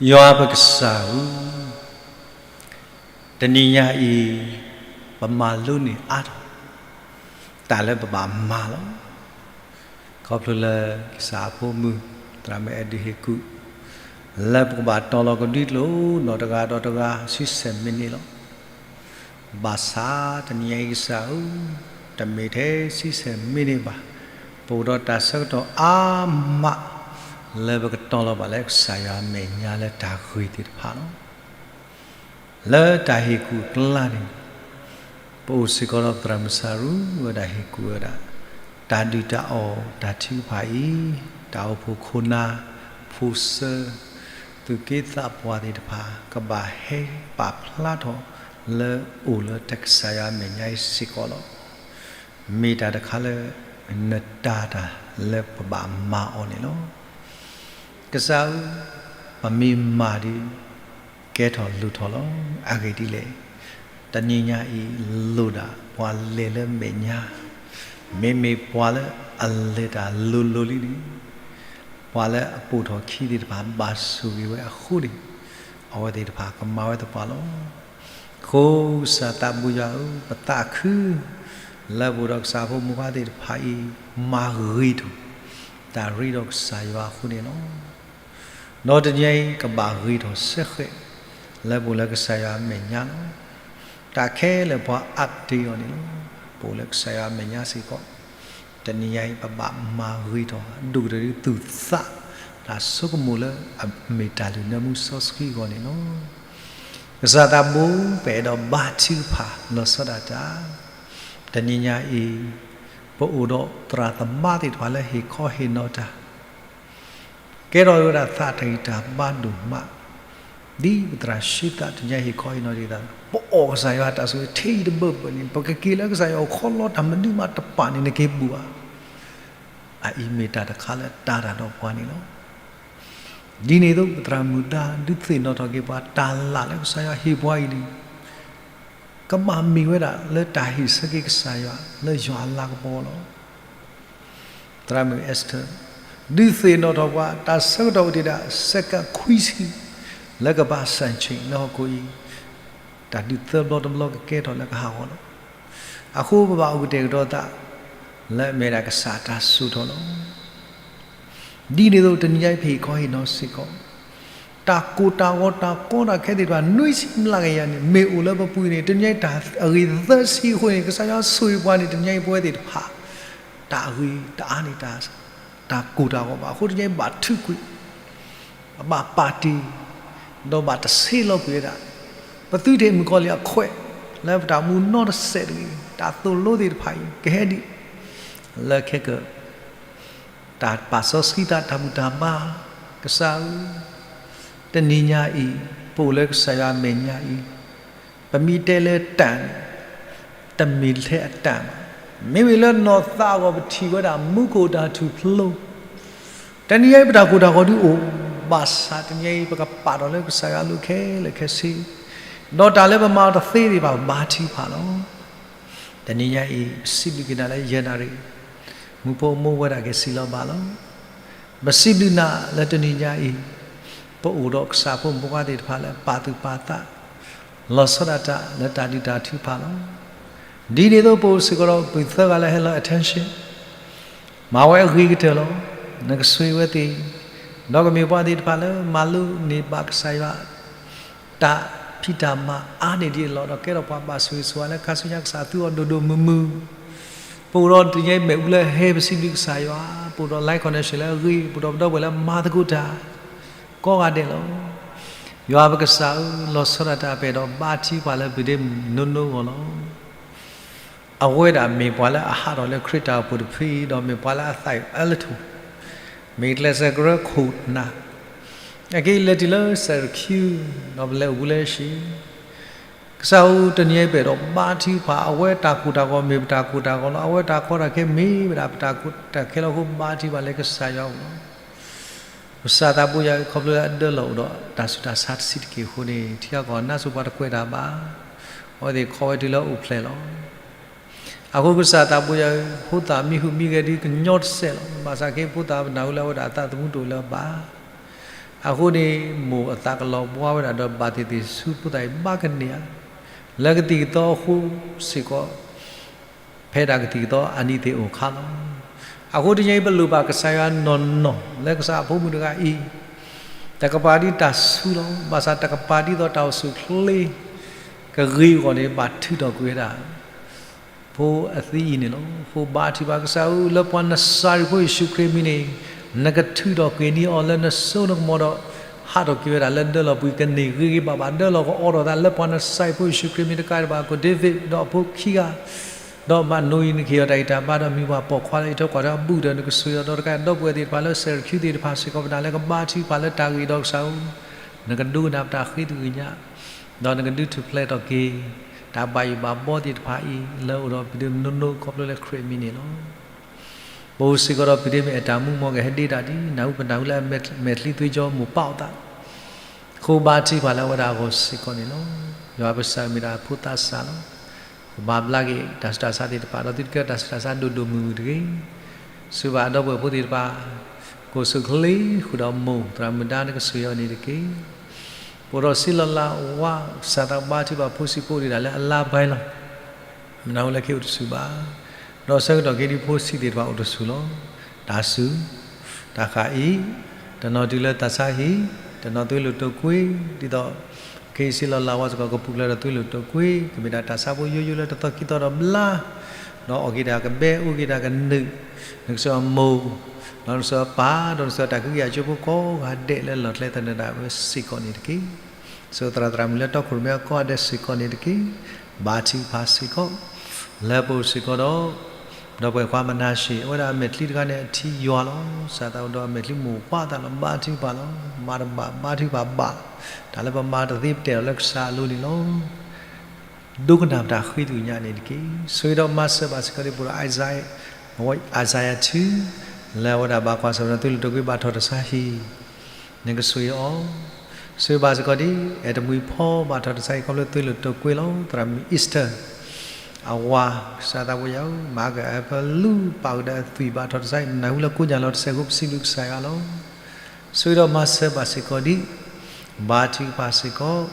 ယွၤပကစၢ်ဧၢ, တနံၤညါအံၤ ပမၤလိန့ၢ်အါထီၣ် တၢ်လၢပဘၣ်မၤလီၤ. ခီဖျိလၢကစၢ်အဖိမုၣ် သရၣ်မုၣ်အဲၣ်ဒိးဟ့ၣ်ကူၣ် လၢပကဘၣ်တီၤလီၤကဒွံကျိာ်နီၢ်တဂၤဒီးတဂၤ ဆံဆဲၣ်မံးနံးလီၤ. ဘၣ်ဆၣ်တနံၤညါအံၤကစၢ်ဧၢ, တမ့ၢ်ထဲဆံဆဲၣ်မံးနံးဘၣ်, ပအိၣ်ဒီးတၢ်ဆၢကတီၢ်အါမး လၢပကတီၤလီၤဘၣ်လၢကစၢ်ယွၤအမဲာ်ညါလၢတၢ်ဂ့ၤသ့ၣ်တဖၣ်လီၤ. လၢတၢ်ဟ့ၣ်ကူၣ်အကျါန့ၣ် ပအိၣ်စ့ၢ်ကီးဒီးသရၣ်မုၣ်စၢ်ရူဝဲဒၣ်ဟ့ၣ်ကူၣ်ဝဲဒၣ် တၢ်ဒုၣ်တၢ်အီၣ်တၢ်ထုကဖၣ်အံၤ, တၢ်အိၣ်ဖှိၣ်ခိၣ်နၢ်, ဖိစၢ, သူၣ်က့သးပှၢ်သ့ၣ်တဖၣ် ကဘၣ်ဟဲပာ်ဖျါထီၣ်လၢအိၣ်လၢတၢ်ကစၢ်ယွၤအမဲာ်ညါအံၤစ့ၢ်ကီးလီၤ. မ့ၢ်တၢ်တခါလၢ နတၢ်တၢ်လၢပဘၣ်မၤအီၤန့ၣ်လီၤ. ကစၢ်ဧၢ, ပမ့ၢ်မၤဒီး ကဲထီၣ်လိၣ်ထီၣ်လီၤ. အဂ့ၢ်ဒ်လဲၣ်, တနံၤညါအံၤ လိၣ်ဒၣ်ပှၤလဲၤလၢမဲာ်ညါ, မ့မ့ၢ်ပှၤလၢအလဲၤတၢ်လိၤလိၤလံန့ၣ်, ပှၤလၢအပိာ်ထီၣ်ခံသ့ၣ်တဖၣ်ဘၣ်ဆိၣ်ဂ့ၤဝဲအဃိန့ၣ်, အဝဲသ့ၣ်တဖၣ်ကမၤဝဲသပှၢ်လီၤ. အဃိကစၢ်သးဘိယွၤဧၢ, ပသးခု လၢပအိၣ်ဒီးကစၢ်ဖိမုၣ်ဖိခွါသ့ၣ်တဖၣ်အံၤ မၤဂ့ၤထီၣ် တၢ်ရ့ဒီးကစၢ်ယွၤအဃိန့ၣ်လီၤ. ဒီးတနံၤအံၤ ကဘၣ်ဂ့ၤထီၣ်စဲဃဲး လၢပအိၣ်လၢကစၢ်ယွၤအမဲာ်ညါလီၤ. တၢ်ခဲလၢာ်ပှၤ update အီၤန့ၣ်လီၤ. ပအိၣ်လၢကစၢ်ယွၤအမဲာ်ညါစ့ၢ်ကီး, တနံၤညါအံၤ ပဘၣ်မၤဂ့ၤထီၣ် ဒိၣ်ကတၢၢ်ဒ်သူၣ်သး တၢ်ဆိကမိၣ်လၢအမ့ၢ်တၢ်လုၢ်နၢမူစီဆှံအဂီၢ်န့ၣ်လီၤ. ကစၢ်သးဘိ ပအဲၣ်ဒိးဘါထုကဖၣ်လီၤဆီဒၣ်တၢ်, တနံၤညါအံၤ ပအိၣ်ဒီးသရၣ်သမါသ့ၣ်တဖၣ်လၢဟ့ၣ်ခီဟ့ၣ်နီၤတၢ် ကဲထီၣ်ဝဲဒၣ်သးတဂံၢ်တၢ်ဘါဒိၣ်မး, ဒ်ပသရၣ်ဆံသးတနံၤညါဟ့ၣ်ခီဟ့ၣ်နီၤတၢ်သး, ပအီၣ်ကစၢ်ယွၤတၢ်ဆိၣ်ဂ့ၤထံတဘၢၣ်ဘၢၣ်န့ၣ် ပကက့ၤလၢကစၢ်ယွၤအိၣ်ခီလီတၢ်မနုၤမးတပာ်န့ၣ် နက့ၤဘူၣ်ဘၣ်. အအံၤမ့ၢ်တၢ်တခါလၢတၢ်တၢ်ဒီးပှၤန့ၣ်လီၤ. ဒ်န့ၣ်အသိး ပသရၣ်မုၣ်ဒါ ဒုးသ့ၣ်နီၣ်ထီၣ်က့ၤပှၤ တၢ်လၢ်လၢကစၢ်ယွၤဟ့ၣ်ပှၤအံၤန့ၣ် ကဘၣ်မ့ၢ်ဝဲဒၣ်လၢတၢ်ဟ့ၣ်ဆၢက့ၤကစၢ်ယွၤလၢယွၤအလၤကပီၤလီၤ. သရၣ်မုၣ် Esther ဒုးသ့ၣ်နီၣ်ထီၣ်ပှၤ တၢ်ဆၢကတီၢ်အိၣ်တ့ၢ်ဒၣ် စဲးကၣ်ခွံဆံ လၢကဘၣ်စၣ်ဆ့ၣ်လၢဟီၣ်ခိၣ်အံၤ, တၢ်ဒုးသၢဘျီတဘျီကကဲထီၣ်လၢကဟးဂီၤလီၤ. အဃိပဘၣ်အိၣ်ကတဲာ်ကတီၤသး လၢအမ့ၢ်ဒၣ်ကစၢ်တၢ်စိာ်ထီၣ်လီၤ. ဒ်န့ၣ်အသိး တနံၤညါအံၤပဟ့ၣ်ခီဟ့ၣ်နီၤစ့ၢ်ကီး တၢ်ကိၢ်တၢ်ဂီၤတၢ်ကီတၢ်ခဲသ့ၣ်တဖၣ် နွံဆံမျးကယၤန့ၣ် မ့ၢ်အိၣ်လၢပပူၤန့ၣ် တနံၤညါအံၤတၢ်အဂ့ၤသၢဆံအဃိန့ၣ် ကစၢ်ယွၤဆိၣ်ဂ့ၤပှၤန့ၣ် တနံၤညါအံၤပဝဲသ့ၣ်တဖၣ် တၢ်အဂ့ၤတအါန့ၣ် တၢ်ကိၢ်တၢ်ဂီၤဘၣ်. အဃိတနံၤညါအံၤဘၣ်ထုးကွံာ် အဘၣ်ပာ်တ့ၢ် ဒီးဘၣ်တဆ့လီၤကွံာ်ဝဲဒၣ် ပသုတဟ့ၣ်မုၣ်ကီၤလံၢ်အခွဲး လၢပတၢ်မူနီတစဲးတဂ့ၤ, တၢ်သိၣ်လိသ့ၣ်တဖၣ်အံၤ ကဟဲဒံး လၢခဲက တၢ်ပာ်စီဆှံသးတၢ်ဘူၣ်တၢ်ဘါ, ကစၢ်ဧၢ, တနံၤညါအံၤ ပအိၣ်လၢကစၢ်ယွၤအမဲာ်ညါအံၤ ပမ့ၢ်တဲလၢတၢ်န့ၣ် တမ့ၢ်ထဲအတၢ်ဘၣ်. မ့မ့ၢ်လၢနီၢ်သးအဂီၢ် ပထံၣ်ဝဲဒၣ်မူခိၣ်တၢ်ထူၣ်ဖျိ, တနံၤညါအံၤ ပတၢ်ကိၢ်တၢ်ဂီၤဒုးအိၣ်, ဘၣ်ဆၣ်တနံၤညါအံၤ ပကပာ်ထီၣ်လၢကစၢ်ယွၤအလိၤခဲလၢာ်ခဲဆ့, ဒီးတၢ်လၢပမၤအီၤတသ့သ့ၣ်တဖၣ် ပဘါထုကဖၣ်လီၤ. တနံၤညါအံၤ ပစံးဘျုးက့ၤနၤလၢယဲၢ်နၣ်ရံၣ်, မူဖိမူဝဲဒၣ်က့ၤစံးလီၤဘၣ်လီၤ. ပစံးဘျုးနၤလၢတနံၤညါအံၤ ပအိၣ်ဒီးကစၢ်ဖိမုၣ်ဖိခွါသ့ၣ်တဖၣ်လၢပာ်သူၣ်ပာ်သး လီၤဆီဒၣ်တၢ်လၢတၢ်ဒုးတၢ်ထုကဖၣ်လီၤ. ဒ်န့ၣ်အသိး ပအိၣ်စ့ၢ်ကီးဒီးပုၢ်သၢဂၤလၢဟဲလီၤ attention မၤဝဲအဂ့ၤကတၢၢ်လီၤ. နကဆိၣ်ဂ့ၤဝဲသ့ၣ်, ဒီးကမ့ၢ်ပှၤသ့ၣ်တဖၣ်လၢမၤလိန့ၢ်ဘၣ်ကစၢ်ယွၤ တၢ်ဖံးတၢ်မၤအါန့ၢ်ဒံးအလီၢ် ဒီးကဲထီၣ်ပှၤဘၣ်ဆိၣ်ဂ့ၤဆိၣ်ဝါလၢခါဆူညါကစၢ်အသူအီၤဒိၣ်ဒိၣ်မုၢ်မုၢ်, ပအိၣ်ဒီးတနံၤညါအံၤမ့ၣ်အူလၢဟဲ ပစံးဘျုးကစၢ်ယွၤ, ပအိၣ်ဒီး line connection လၢအဂ့ၤ, ပအိၣ်ဒီးပဒီပုၢ်ဝဲၢ်လၢမၤသကိးတၢ် ကိးဂၤဒဲးလီၤ. ယွၤပကစၢ်ဧၢ, လီၤဆီဒၣ်တၢ် ပအဲၣ်ဒိးဘါထုကဖၣ်လၢပဒ့မုၣ်နိနိအဂီၢ်လီၤ. အဝဲဒၣ်မ့ၢ်ပှၤလၢအဟးထီၣ်လၢခရံာ်တၢ်အိၣ်ဖှိၣ်တဖုအံၤ ဒီးမ့ၢ်ပှၤလၢအသးအုးအၢလၢထူၣ်, မ့ၢ်ကျဲးစၢးကရၢခိၣ်နၢ်, အက့ၤလဲၤတုၤလၢ Syracuse ဒီးပလဲၤအိၣ်ဘူးလၢ Syracuse ကစၢ်ဧၢ, တနံၤညါအံၤပအဲၣ်ဒိးဘါထုကဖၣ် အဝဲတၢ်ကိၢ်တၢ်ဂီၤမ့ၢ်ပတၢ်ကိၢ်တၢ်ဂီၤလီၤ. အဝဲတၢ်ကီတၢ်ခဲမ့ၢ်ဝဲဒၣ်ပတၢ်ကီတၢ်ခဲလီၤ. အဃိဘါထုကဖၣ်လၢကစၢ်ယွၤအအိၣ်လီၤ. ပစံးသးဘိယွၤ ခီဖျိလၢအဒၢလီၤအိၣ်ဒီးတၢ်ဆူးတၢ်ဆါတဆံးတက့ၢ်အဃိန့ၣ် ထံဂၤကီၢ်ဂၤ နါစိၤပှၤတကွဲးတၢ်ဘၣ်, အဝဲသ့ၣ်ခီဝဲတုၤလၢအိၣ်ဖျဲၣ်လီၤ. အဃိကစၢ်သးဘိယၤဧၢ, ဖိသၣ်မံဟူးမံဂဲၤဒ်ကညီတစဲးလီၤ. ဘၣ်ဆၣ်က့ဖိသၣ်ပနၢ်ဟူလၢအဝဲဒၣ်အသးသမူတအိၣ်လၢၤဘၣ်. အဃိန့ၣ် မိၢ်အသးကလီၤဘှါဝဲဒၣ်ဒီးဘၣ်သ့ၣ်သ့ၣ်ဆူဖိသၣ်အံၤဘၣ်ကန့ၢ်ဧါ, လၢကသံၣ်ကသီအဃိစ့ၢ်ကီး ဖဲဒၣ်ကသံၣ်ကသီအနံၤသ့ၣ်အိၣ်ခါလီၤ. အဃိတနံၤအံၤပလိၣ်ဘၣ်ကစၢ်ယွၤနီၢ်နီၢ် လၢကစၢ်အဖိမုၣ်တဂၤအံၤ တကပၤဒ်တၢ်ဆူလီၤ. ဘၣ်ဆၣ်တကပၤဒ်သိးတၢ်အိၣ်ဆူၣ်အိၣ်ချ့ ကဂ့ၤအဂီၢ်န့ၣ် ဘၣ်ထုးထီၣ်ကွံာ်ဝဲဒၣ် ဖိအသံအံၤန့ၣ်လီၤ. အဃိဘါထုကဖၣ်ကစၢ်ဧၢ, လၢပှၤနစၤရ့းဖိယ့ၣ်ၡူးခရံာ်အမံၤန့ၣ် နကထုးထီၣ်ကွံာ်န့ၢ်အီၤလၢနစိနကမီၤဒီး ဟးထီၣ်က့ၤဝဲဒၣ်လၢဒၢလီၢ်ပူၤ ကန့ၢ်ဂ့ၤဂ့ၤဘၣ်ဘၣ် ဒၢလီၢ်ကအီထီၣ်သးလၢပှၤနစၤရ့းဖိယ့ၣ်ၡူးခရံာ်အမံၤတကးဒံးဘၣ် ကီၢ်ဒ့ဘ့ၣ် ဒီးအဖိခံဂၤ ဒီးမးနိအံၤ နကဟ့ၣ်အီၤတၢ်ဂံၢ်တၢ်ဘါဒီးမံၤပှၢ်ပိာ်ခွါလၢအံးထွဲကွၢ်ထွဲအဘူးဒီး နကစၢၢ်ဒီးတကးဒီပုၢ်ဝဲၢ်သ့ၣ်တဖၣ်လၢစဲးရခံသ့ၣ်တဖၣ်စ့ၢ်ကီး ပနၢ်လၢကဘါထုကဖၣ်လၢတၢ်ဂ့ၢ်ဒီးကစၢ်ဧၢ, နကဒိကနၣ်ပတၢ်ဃ့သကွံာ်ညါ ဒီးနကဒုးထူၣ်ဖျဲးထီၣ်က့ၤ တၢ်ဘၣ်ယိၣ်ဘၣ်ဘီသ့ၣ်တဖၣ်အံၤ လၢအိၣ်ဒီးပဒ့မုၣ်နိနိခီဖျိလၢခရံာ်အမံၤန့ၣ်လီၤ. ပအိၣ်စ့ၢ်ကီးဒီးပဒ့မုၣ်အဲၣ်တၢ်မူမီၢ်ကဟဲဒ့တၢ်ဒ် နၢ်ဟူပနၢ်ဟူလၢအမဲာ်ချံသွ့ကၠီမိၢ်ပၢ်အီၣ်သး ဃိဘါထုကဖၣ်လၢအဝဲဒၣ်အဂီၢ်စ့ၢ်ကီးန့ၣ်လီၤ. ယွၤပစၢ်မ့ၢ်ဒၣ်ဖိသးစၢ်လီၤ. ဃိဘါဘျါက့ၤတၢ်ဆူးတၢ်ဆါသ့ၣ်တဖၣ် ဒီးသုတကဲတၢ်ဆူးတၢ်ဆါဒိၣ်ဒိၣ်မုၢ်မုၢ်တဂ့ၤ. စံးဘၣ်ဒီပုၢ်ဝဲၢ်ဖိသ့ၣ်တဖၣ် ကိၢ်ဆူၣ်ချ့ဃုာ်ဒီးမိၢ်သရၣ်မုၣ်ဒါ နကဆိၣ်ဂ့ၤအီၤန့ၣ်တက့ၢ်. ပအိၣ်ဒီးစံလီၤလးဝါ ကစၢ်သးဘါထုကဖၣ်ဖိဆံးဖိဒ်ဒၣ်လၢအလါဘဲလီၤ. မနုၤအိၣ်လၢခံအိၣ်တဆူၣ်ဘၣ်. ဒီးဆၢကတီၢ်ခဲအံၤဒ်ဖိဆံးသ့ၣ်တဖၣ်အိၣ်တဆူၣ်လီၤ. တၢ်စူၢ် တၢ်ဃၣ်အံၤ တနီၤတုၤလၢတၢ်ဆါဟံၣ် တနီၤသွ့လိာ်တိာ်ကွ့ ဒ်သိး ခဲအံၤစံလီၤလးဝါစ့ၢ်ကီး ကပူၤဖျဲးဒီးသွ့လိာ်တိာ်ကွ့ ကမ့ၢ်ဒၣ်တၢ်ဆါဖိယိယိလၢတသီခံသီဒီးဘျါ ဒီးအီၣ်က့ၤတၢ်ကဘဲ အိၣ်က့ၤတၢ်ကနုာ် နကစၢ်အမိၢ် ဒီးနကစၢ်အပၢ် ဒီးနကစၢ်တၢ်ကဂံၢ်အကၠိဖိကိးဂၤဒဲးလၢလီၢ်ကျဲသနၢၣ်ဒၣ်ဝဲစ့ၢ်ကီးန့ၣ်တက့ၢ်. ဆိၣ်သရၣ်သရၣ်မုၣ်လၢတီခိၣ်ရိၣ်မဲအကိးဂၤဒဲးစ့ၢ်ကီးန့ၣ်တက့ၢ်. ဘါထုကဖၣ်စ့ၢ်ကီး လၢပအိၣ်စ့ၢ်ကီးဒီး ဒီပုၢ်ဝဲၢ်ခွါမနၤၡ့ၣ် အဝဲဒၣ်အမဲာ်ချံတခါန့ၣ် အထံယွၤလီၤ. ကစၢ်သးအိၣ်ဒီးအမဲာ်ချံမိၢ်ပှၢ်အသးလီၤ. ဘါထုကဖၣ်လီၤ. မၤတဘၣ် ဘါထုကဖၣ်ဘၣ် တၢ်လၢပမၤတသ့ပတဲာ်လီၤလၢကစၢ်အလိၤန့ၣ်လီၤ. ဒိကနၣ်ပတၢ်ဃ့သကွံာ်ညါန့ၣ်တက့ၢ်. ဆိၣ်ဂ့ၤဒီးမၤစၢၤဘၣ်စ့ၢ်ကီးဒ်ပှၤဒီး Isaiah အဝဲ Isaiah two လၢအဝဲဒၣ်ဘၣ်ကွၢ်ဆၢၣ်မဲာ်ဒီးသွ့လိာ်တိာ်ကွ့ဘၣ်ထီၣ်တၢ်ဆါဟံၣ် နကဆိၣ်ဂ့ၤအီၤ. ဆိၣ်ဂ့ၤဘၣ်စ့ၢ်ကီးဒ် အဲၣ်တမှံၤဖီဘၣ်ထီၣ်တၢ်ဆါဟံၣ်ခီဖျိသွ့လိာ်တိာ်ကွ့လီၤ. သရၣ်မုၣ် Easter အဝၤ ကစၢ်သးဘိယၤဧၢ မၤကအဲၣ်ဖၢလူပာ်ဃုာ်ဒီးအသွံၣ်ဘၣ်ထီၣ်တၢ်ဆါဟံၣ် နၢ်ဟူလၢကိးညါလီၤတစဲးဖိ ပစံးဘျုးကစၢ်ယွၤလီၤ. ဆိၣ်ဂ့ၤဒီးမၤစၢၤဘၣ်စ့ၢ်ကီးဒ် ဘါထုကဖၣ်စ့ၢ်ကီး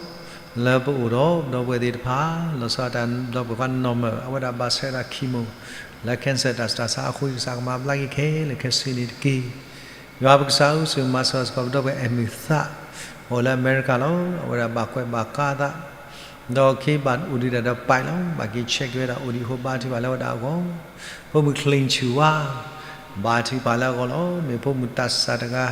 လၢပအိၣ်ဒီးဒီပုၢ်ဝဲၢ်သ့ၣ်တဖၣ် လီၤဆီဒၣ်တၢ်ဒီပုၢ်ဝဲၢ်ခွါနီၢ်မၢၣ် အဝဲဒၣ်ဘၣ်ဆၢဒၣ် chemo လၢ cancer တၢ်ဆူးတၢ်ဆါအဃိ ကစၢ်ကမၤဘျါက့ၤခဲလၢာ်ခဲဆ့န့ၣ်တက့ၢ်. ယွၤပကစၢ်ဧၢ ဆိၣ်ဂ့ၤမၤစၢၤဘၣ်စ့ၢ်ကီးပဒီပုၢ်ဝဲၢ်အဲၣ်မုၢ်သး အိၣ်လၢအမဲရကၤလီၤ. အဝဲဒၣ်ဘၣ်ကွဲးဘၣ်ကါသး ဒီးခ့ဘၣ်အိၣ်ဒံးဒၣ်ဒီး ပၢ်လီၤ ဘၣ်က့ၤ check က့ၤဝဲဒၣ်အိၣ်ဒံးအဃိ ဘါထုကဖၣ်လၢအဝဲဒၣ်အဂီၢ်, ဖိမုၣ်ချ့ဆူၣ်ဝါ ဘါထုကဖၣ်လၢအဂီၢ်လီၤ. မ့ၢ်ဖိမုၣ်တၢ်စၢ်တဂၤ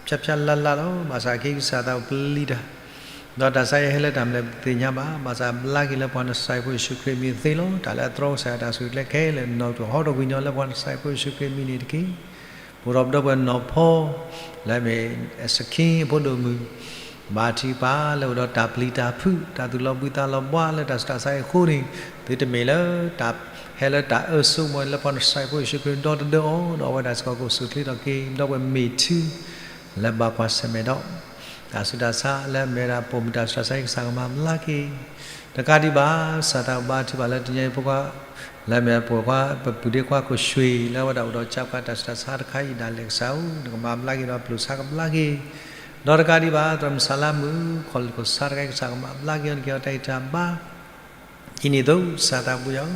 ဖျါဖျါလၢ်လၢ်လီၤ. ဘၣ်ဆၣ်ခဲအံၤကစၢ်သးအိၣ်ပျံၤတၢ် ဒီးတၢ်ဆါအံၤဟဲလၢတၢ်မနုၤပတသ့ၣ်ညါဘၣ်. ဘၣ်ဆၣ်ဘျါက့ၤလၢပှၤနစၤရ့းဖိယ့ၣ်ၡူးခရံာ်အမံၤသ့လီၤ. တၢ်လၢအတြီကစၢ်ယွၤတၢ်ဆိၣ်ဂ့ၤကျဲခဲလၢာ် နီၣ်ကတိၢ်ဟီထီၣ်ကွံာ်ညီလၢပှၤနစၤရ့းဖိယ့ၣ်ၡူးခရံာ်အမံၤန့ၣ်တက့ၢ်. ပအိၣ်ဒီးပဒီပုၢ်ဝဲၢ်နီၢ်ဖီ လၢအမ့ၢ် စခ့ အဖိဒိၣ်မုၣ် ဘါထုကဖၣ်လၢအိၣ်ဒီးတၢ်ပျံၤတၢ်ဖုး တၢ်သူၣ်လီၤဘှံးသးလီၤဘှါလၢတၢ်ဆူးတၢ်ဆါအံၤအဃိန့ၣ် သုတမ့ၢ်လၢတၢ်ဟဲလၢတၢ်အၢစိကမီၤလၢပှၤနစၤရ့းဖိယ့ၣ်ၡူးခရံာ်ဒီတဒၢအီၤ ဒီးအဝဲဒၣ်စ့ၢ်ကီးကအိၣ်ဆူၣ်ချ့ထီၣ်က့ၤ ဒီပုၢ်ဝဲၢ်မ့ၢ်ထု လၢဘၣ်ကွၢ်ဆၢၣ်မဲာ်ဒီး တၢ်ဆူးတၢ်ဆါလၢအမ့ၢ်ဝဲဒၣ်ပိာ်မုၣ်တၢ်ဆူးတၢ်ဆါအံၤ ကစၢ်ကမၤဘျါက့ၤ တကးဒံးဘၣ် ကစၢ်သးဘါထုကဖၣ်လၢတနံၤအံၤဖိခွါ လၢအမ့ၢ်အပိာ်ခွါ ပပုၢ်ဒ့ခွါခိၣ်ဆှ့ လၢအဝဲဒၣ်အိၣ်ဒီးကၠးကးတၢ်ဆူးတၢ်ဆါတခါအံၤဒၣ်လဲာ်ကစၢ်ဧၢ နကမၤဘျါက့ၤဒီးပျိၢ်ဆါကဘျါက့ၤ ဒီးတကးဒံးဘၣ် သရၣ်မုၣ်စၤလါမုၣ် ခီၣ်လ့ၢ်ခိၣ်ဆါတခါအံၤ ကစၢ်ကမၤဘျါက့ၤအီၤ နကဟ့ၣ်အီၤတၢ်ဂံၢ်တၢ်ဘါ ဒ်န့ၣ်အသိး ကစၢ်သးဘိယၤဧၢ,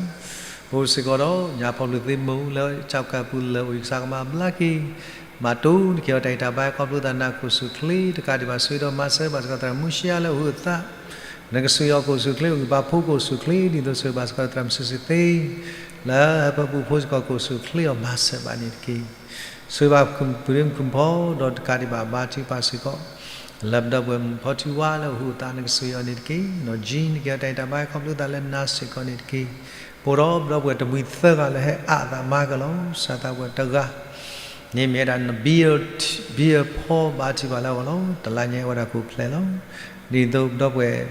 ပအိၣ်စ့ၢ်ကီးဒီး ညၣ်ဖီၣ်ဘျုးသ့ၣ်မိၢ် လၢကၠးကးပူၤလၢအိၣ်အံၤ ကစၢ်ကမၤဘျါက့ၤ, မၤတိၢ် နကဟ့ၣ်အီၤတၢ်ဂံၢ်တၢ်ဘါ ခီဖျိသးနၢ်ကအိၣ်ဆူၣ်ချ့ တကးဒံးဘၣ် ဆိၣ်ဂ့ၤဒီးမၤစၢၤဘၣ်စ့ၢ်ကီး သရၣ်မုၣ်မူၡံယါလၢအဟူးအသး, နကဆိၣ်ဂ့ၤအီၤကအိၣ်ဆူၣ်ချ့ အဂံၢ်ဘါဖိကအိၣ်ဆူၣ်ချ့ ဒ်သိးဆိၣ်ဂ့ၤဘၣ်စ့ၢ်ကီး သရၣ်မုၣ်စံးစံးသ့ လၢဟၢဖၢပူဖိစ့ၢ်ကီး ကအိၣ်ဆူၣ်ချ့အီၤ မၤစၢၤဘၣ်န့ၣ်တက့ၢ်. ဆိၣ်ဂ့ၤဘၣ်ပပုၢ်ဒ့မုၣ်ဖီ ဒီးတကးဒံးဘၣ် ဘါထုကဖၣ်စ့ၢ်ကီး လၢပဒီပုၢ်ဝဲၢ်ဖီထူဝါလၢအဟူးအသး နကဆိၣ်ဂ့ၤအီၤန့ၣ်တက့ၢ်. နီၢ်ကၠံ နကဟ့ၣ်အီၤတၢ်ဂံၢ်တၢ်ဘါ ခီဖျိသးလၢနၤစ့ၢ်ကီးန့ၣ်တက့ၢ်. ပအိၣ်ဒီးပဒီပုၢ်ဝဲၢ်တမှံၤသၢဂၤလၢဟဲအါအသးမၤကလီၤ. ကစၢ်သးဘိယၤဧၢ တဂၤန့ၣ်မ့ၢ်ဝဲဒၣ် နဘံအဖီ ဘါထုကဖၣ်လၢအဂီၢ်လီၤ. တလါညါအဝဲဒၣ်ကအိၣ်ဖျဲၣ်လီၤ. ဒ်သိးပဒီပုၢ်ဝဲၢ်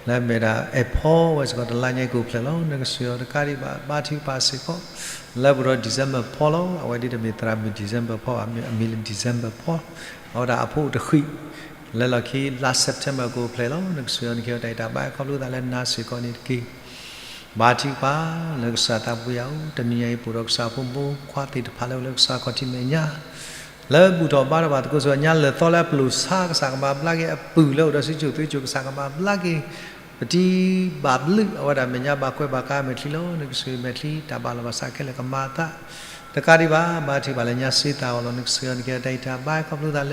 လၢအမ့ၢ်ဝဲဒၣ် အဲၣ်ဖီဝဲစ့ၢ်ကီး တလါညါကအိၣ်ဖျဲၣ်လီၤ. နကဆိၣ်ဂ့ၤအီၤတကးဒံးဘၣ် ဘါထုကဖၣ်စ့ၢ်ကီး လၢပအိၣ်ဒီး December ဖီလီၤ. အဝဲဒၣ်တမ့ၢ်သရၣ်မုၣ် December ဖီဘၣ် အမံၤလၢ December ဖီ, အဝဲဒၣ်အဖိအိၣ်တဃံး လၢလီၢ်ခံလါ September ကအိၣ်ဖျဲၣ်လီၤ. နကဆိၣ်ဂ့ၤအီၤ နကဟ့ၣ်အီၤတၢ်ဂံၢ်တၢ်ဘါ ခီဖျိသးလၢနၤစ့ၢ်ကီးန့ၣ်တက့ၢ်. ဘါထုကဖၣ်လၢကစၢ်သးပူၤယၤဧိၤ, တနံၤညါအံၤ ပအိၣ်ဒီးကစၢ်ဖိမုၣ်ဖိခွါသ့ၣ်တဖၣ်လၢအိၣ်လၢကစၢ်ခီၣ်ထံးမဲာ်ညါ လၢဘူၣ်ထီၣ်ဘါထီၣ်ဘၣ်သကိးဆူညါ လၢာ်သီလၢအပျိာ်ဆါ ကစၢ်ကဘၣ်ဘျါက့ၤ, အပုၢ်လၢအိၣ်ဒီးစုကၠိၣ်သွ့ကၠိၣ် ကစၢ်ကဘၣ်ဘျါက့ၤ, ပတံၤဘၣ်ဘျုးအဝဲဒၣ်မဲာ်ညါ ဘၣ်ကွဲးဘၣ်ကါမဲာ်ချံလီၤ. နကစၢ်မဲာ်ချံတၢ်ဘၣ်လီၤဘၣ်စးခဲလၢာ်ကမၤအသး တကးဒံးဘၣ်. ဘါထုကဖၣ်လၢညါစ့သးအီၤလီၤ. နကစၢ်ယွၤနကဲတၢ်အံၤတၢ်ဘါခီဖျိသး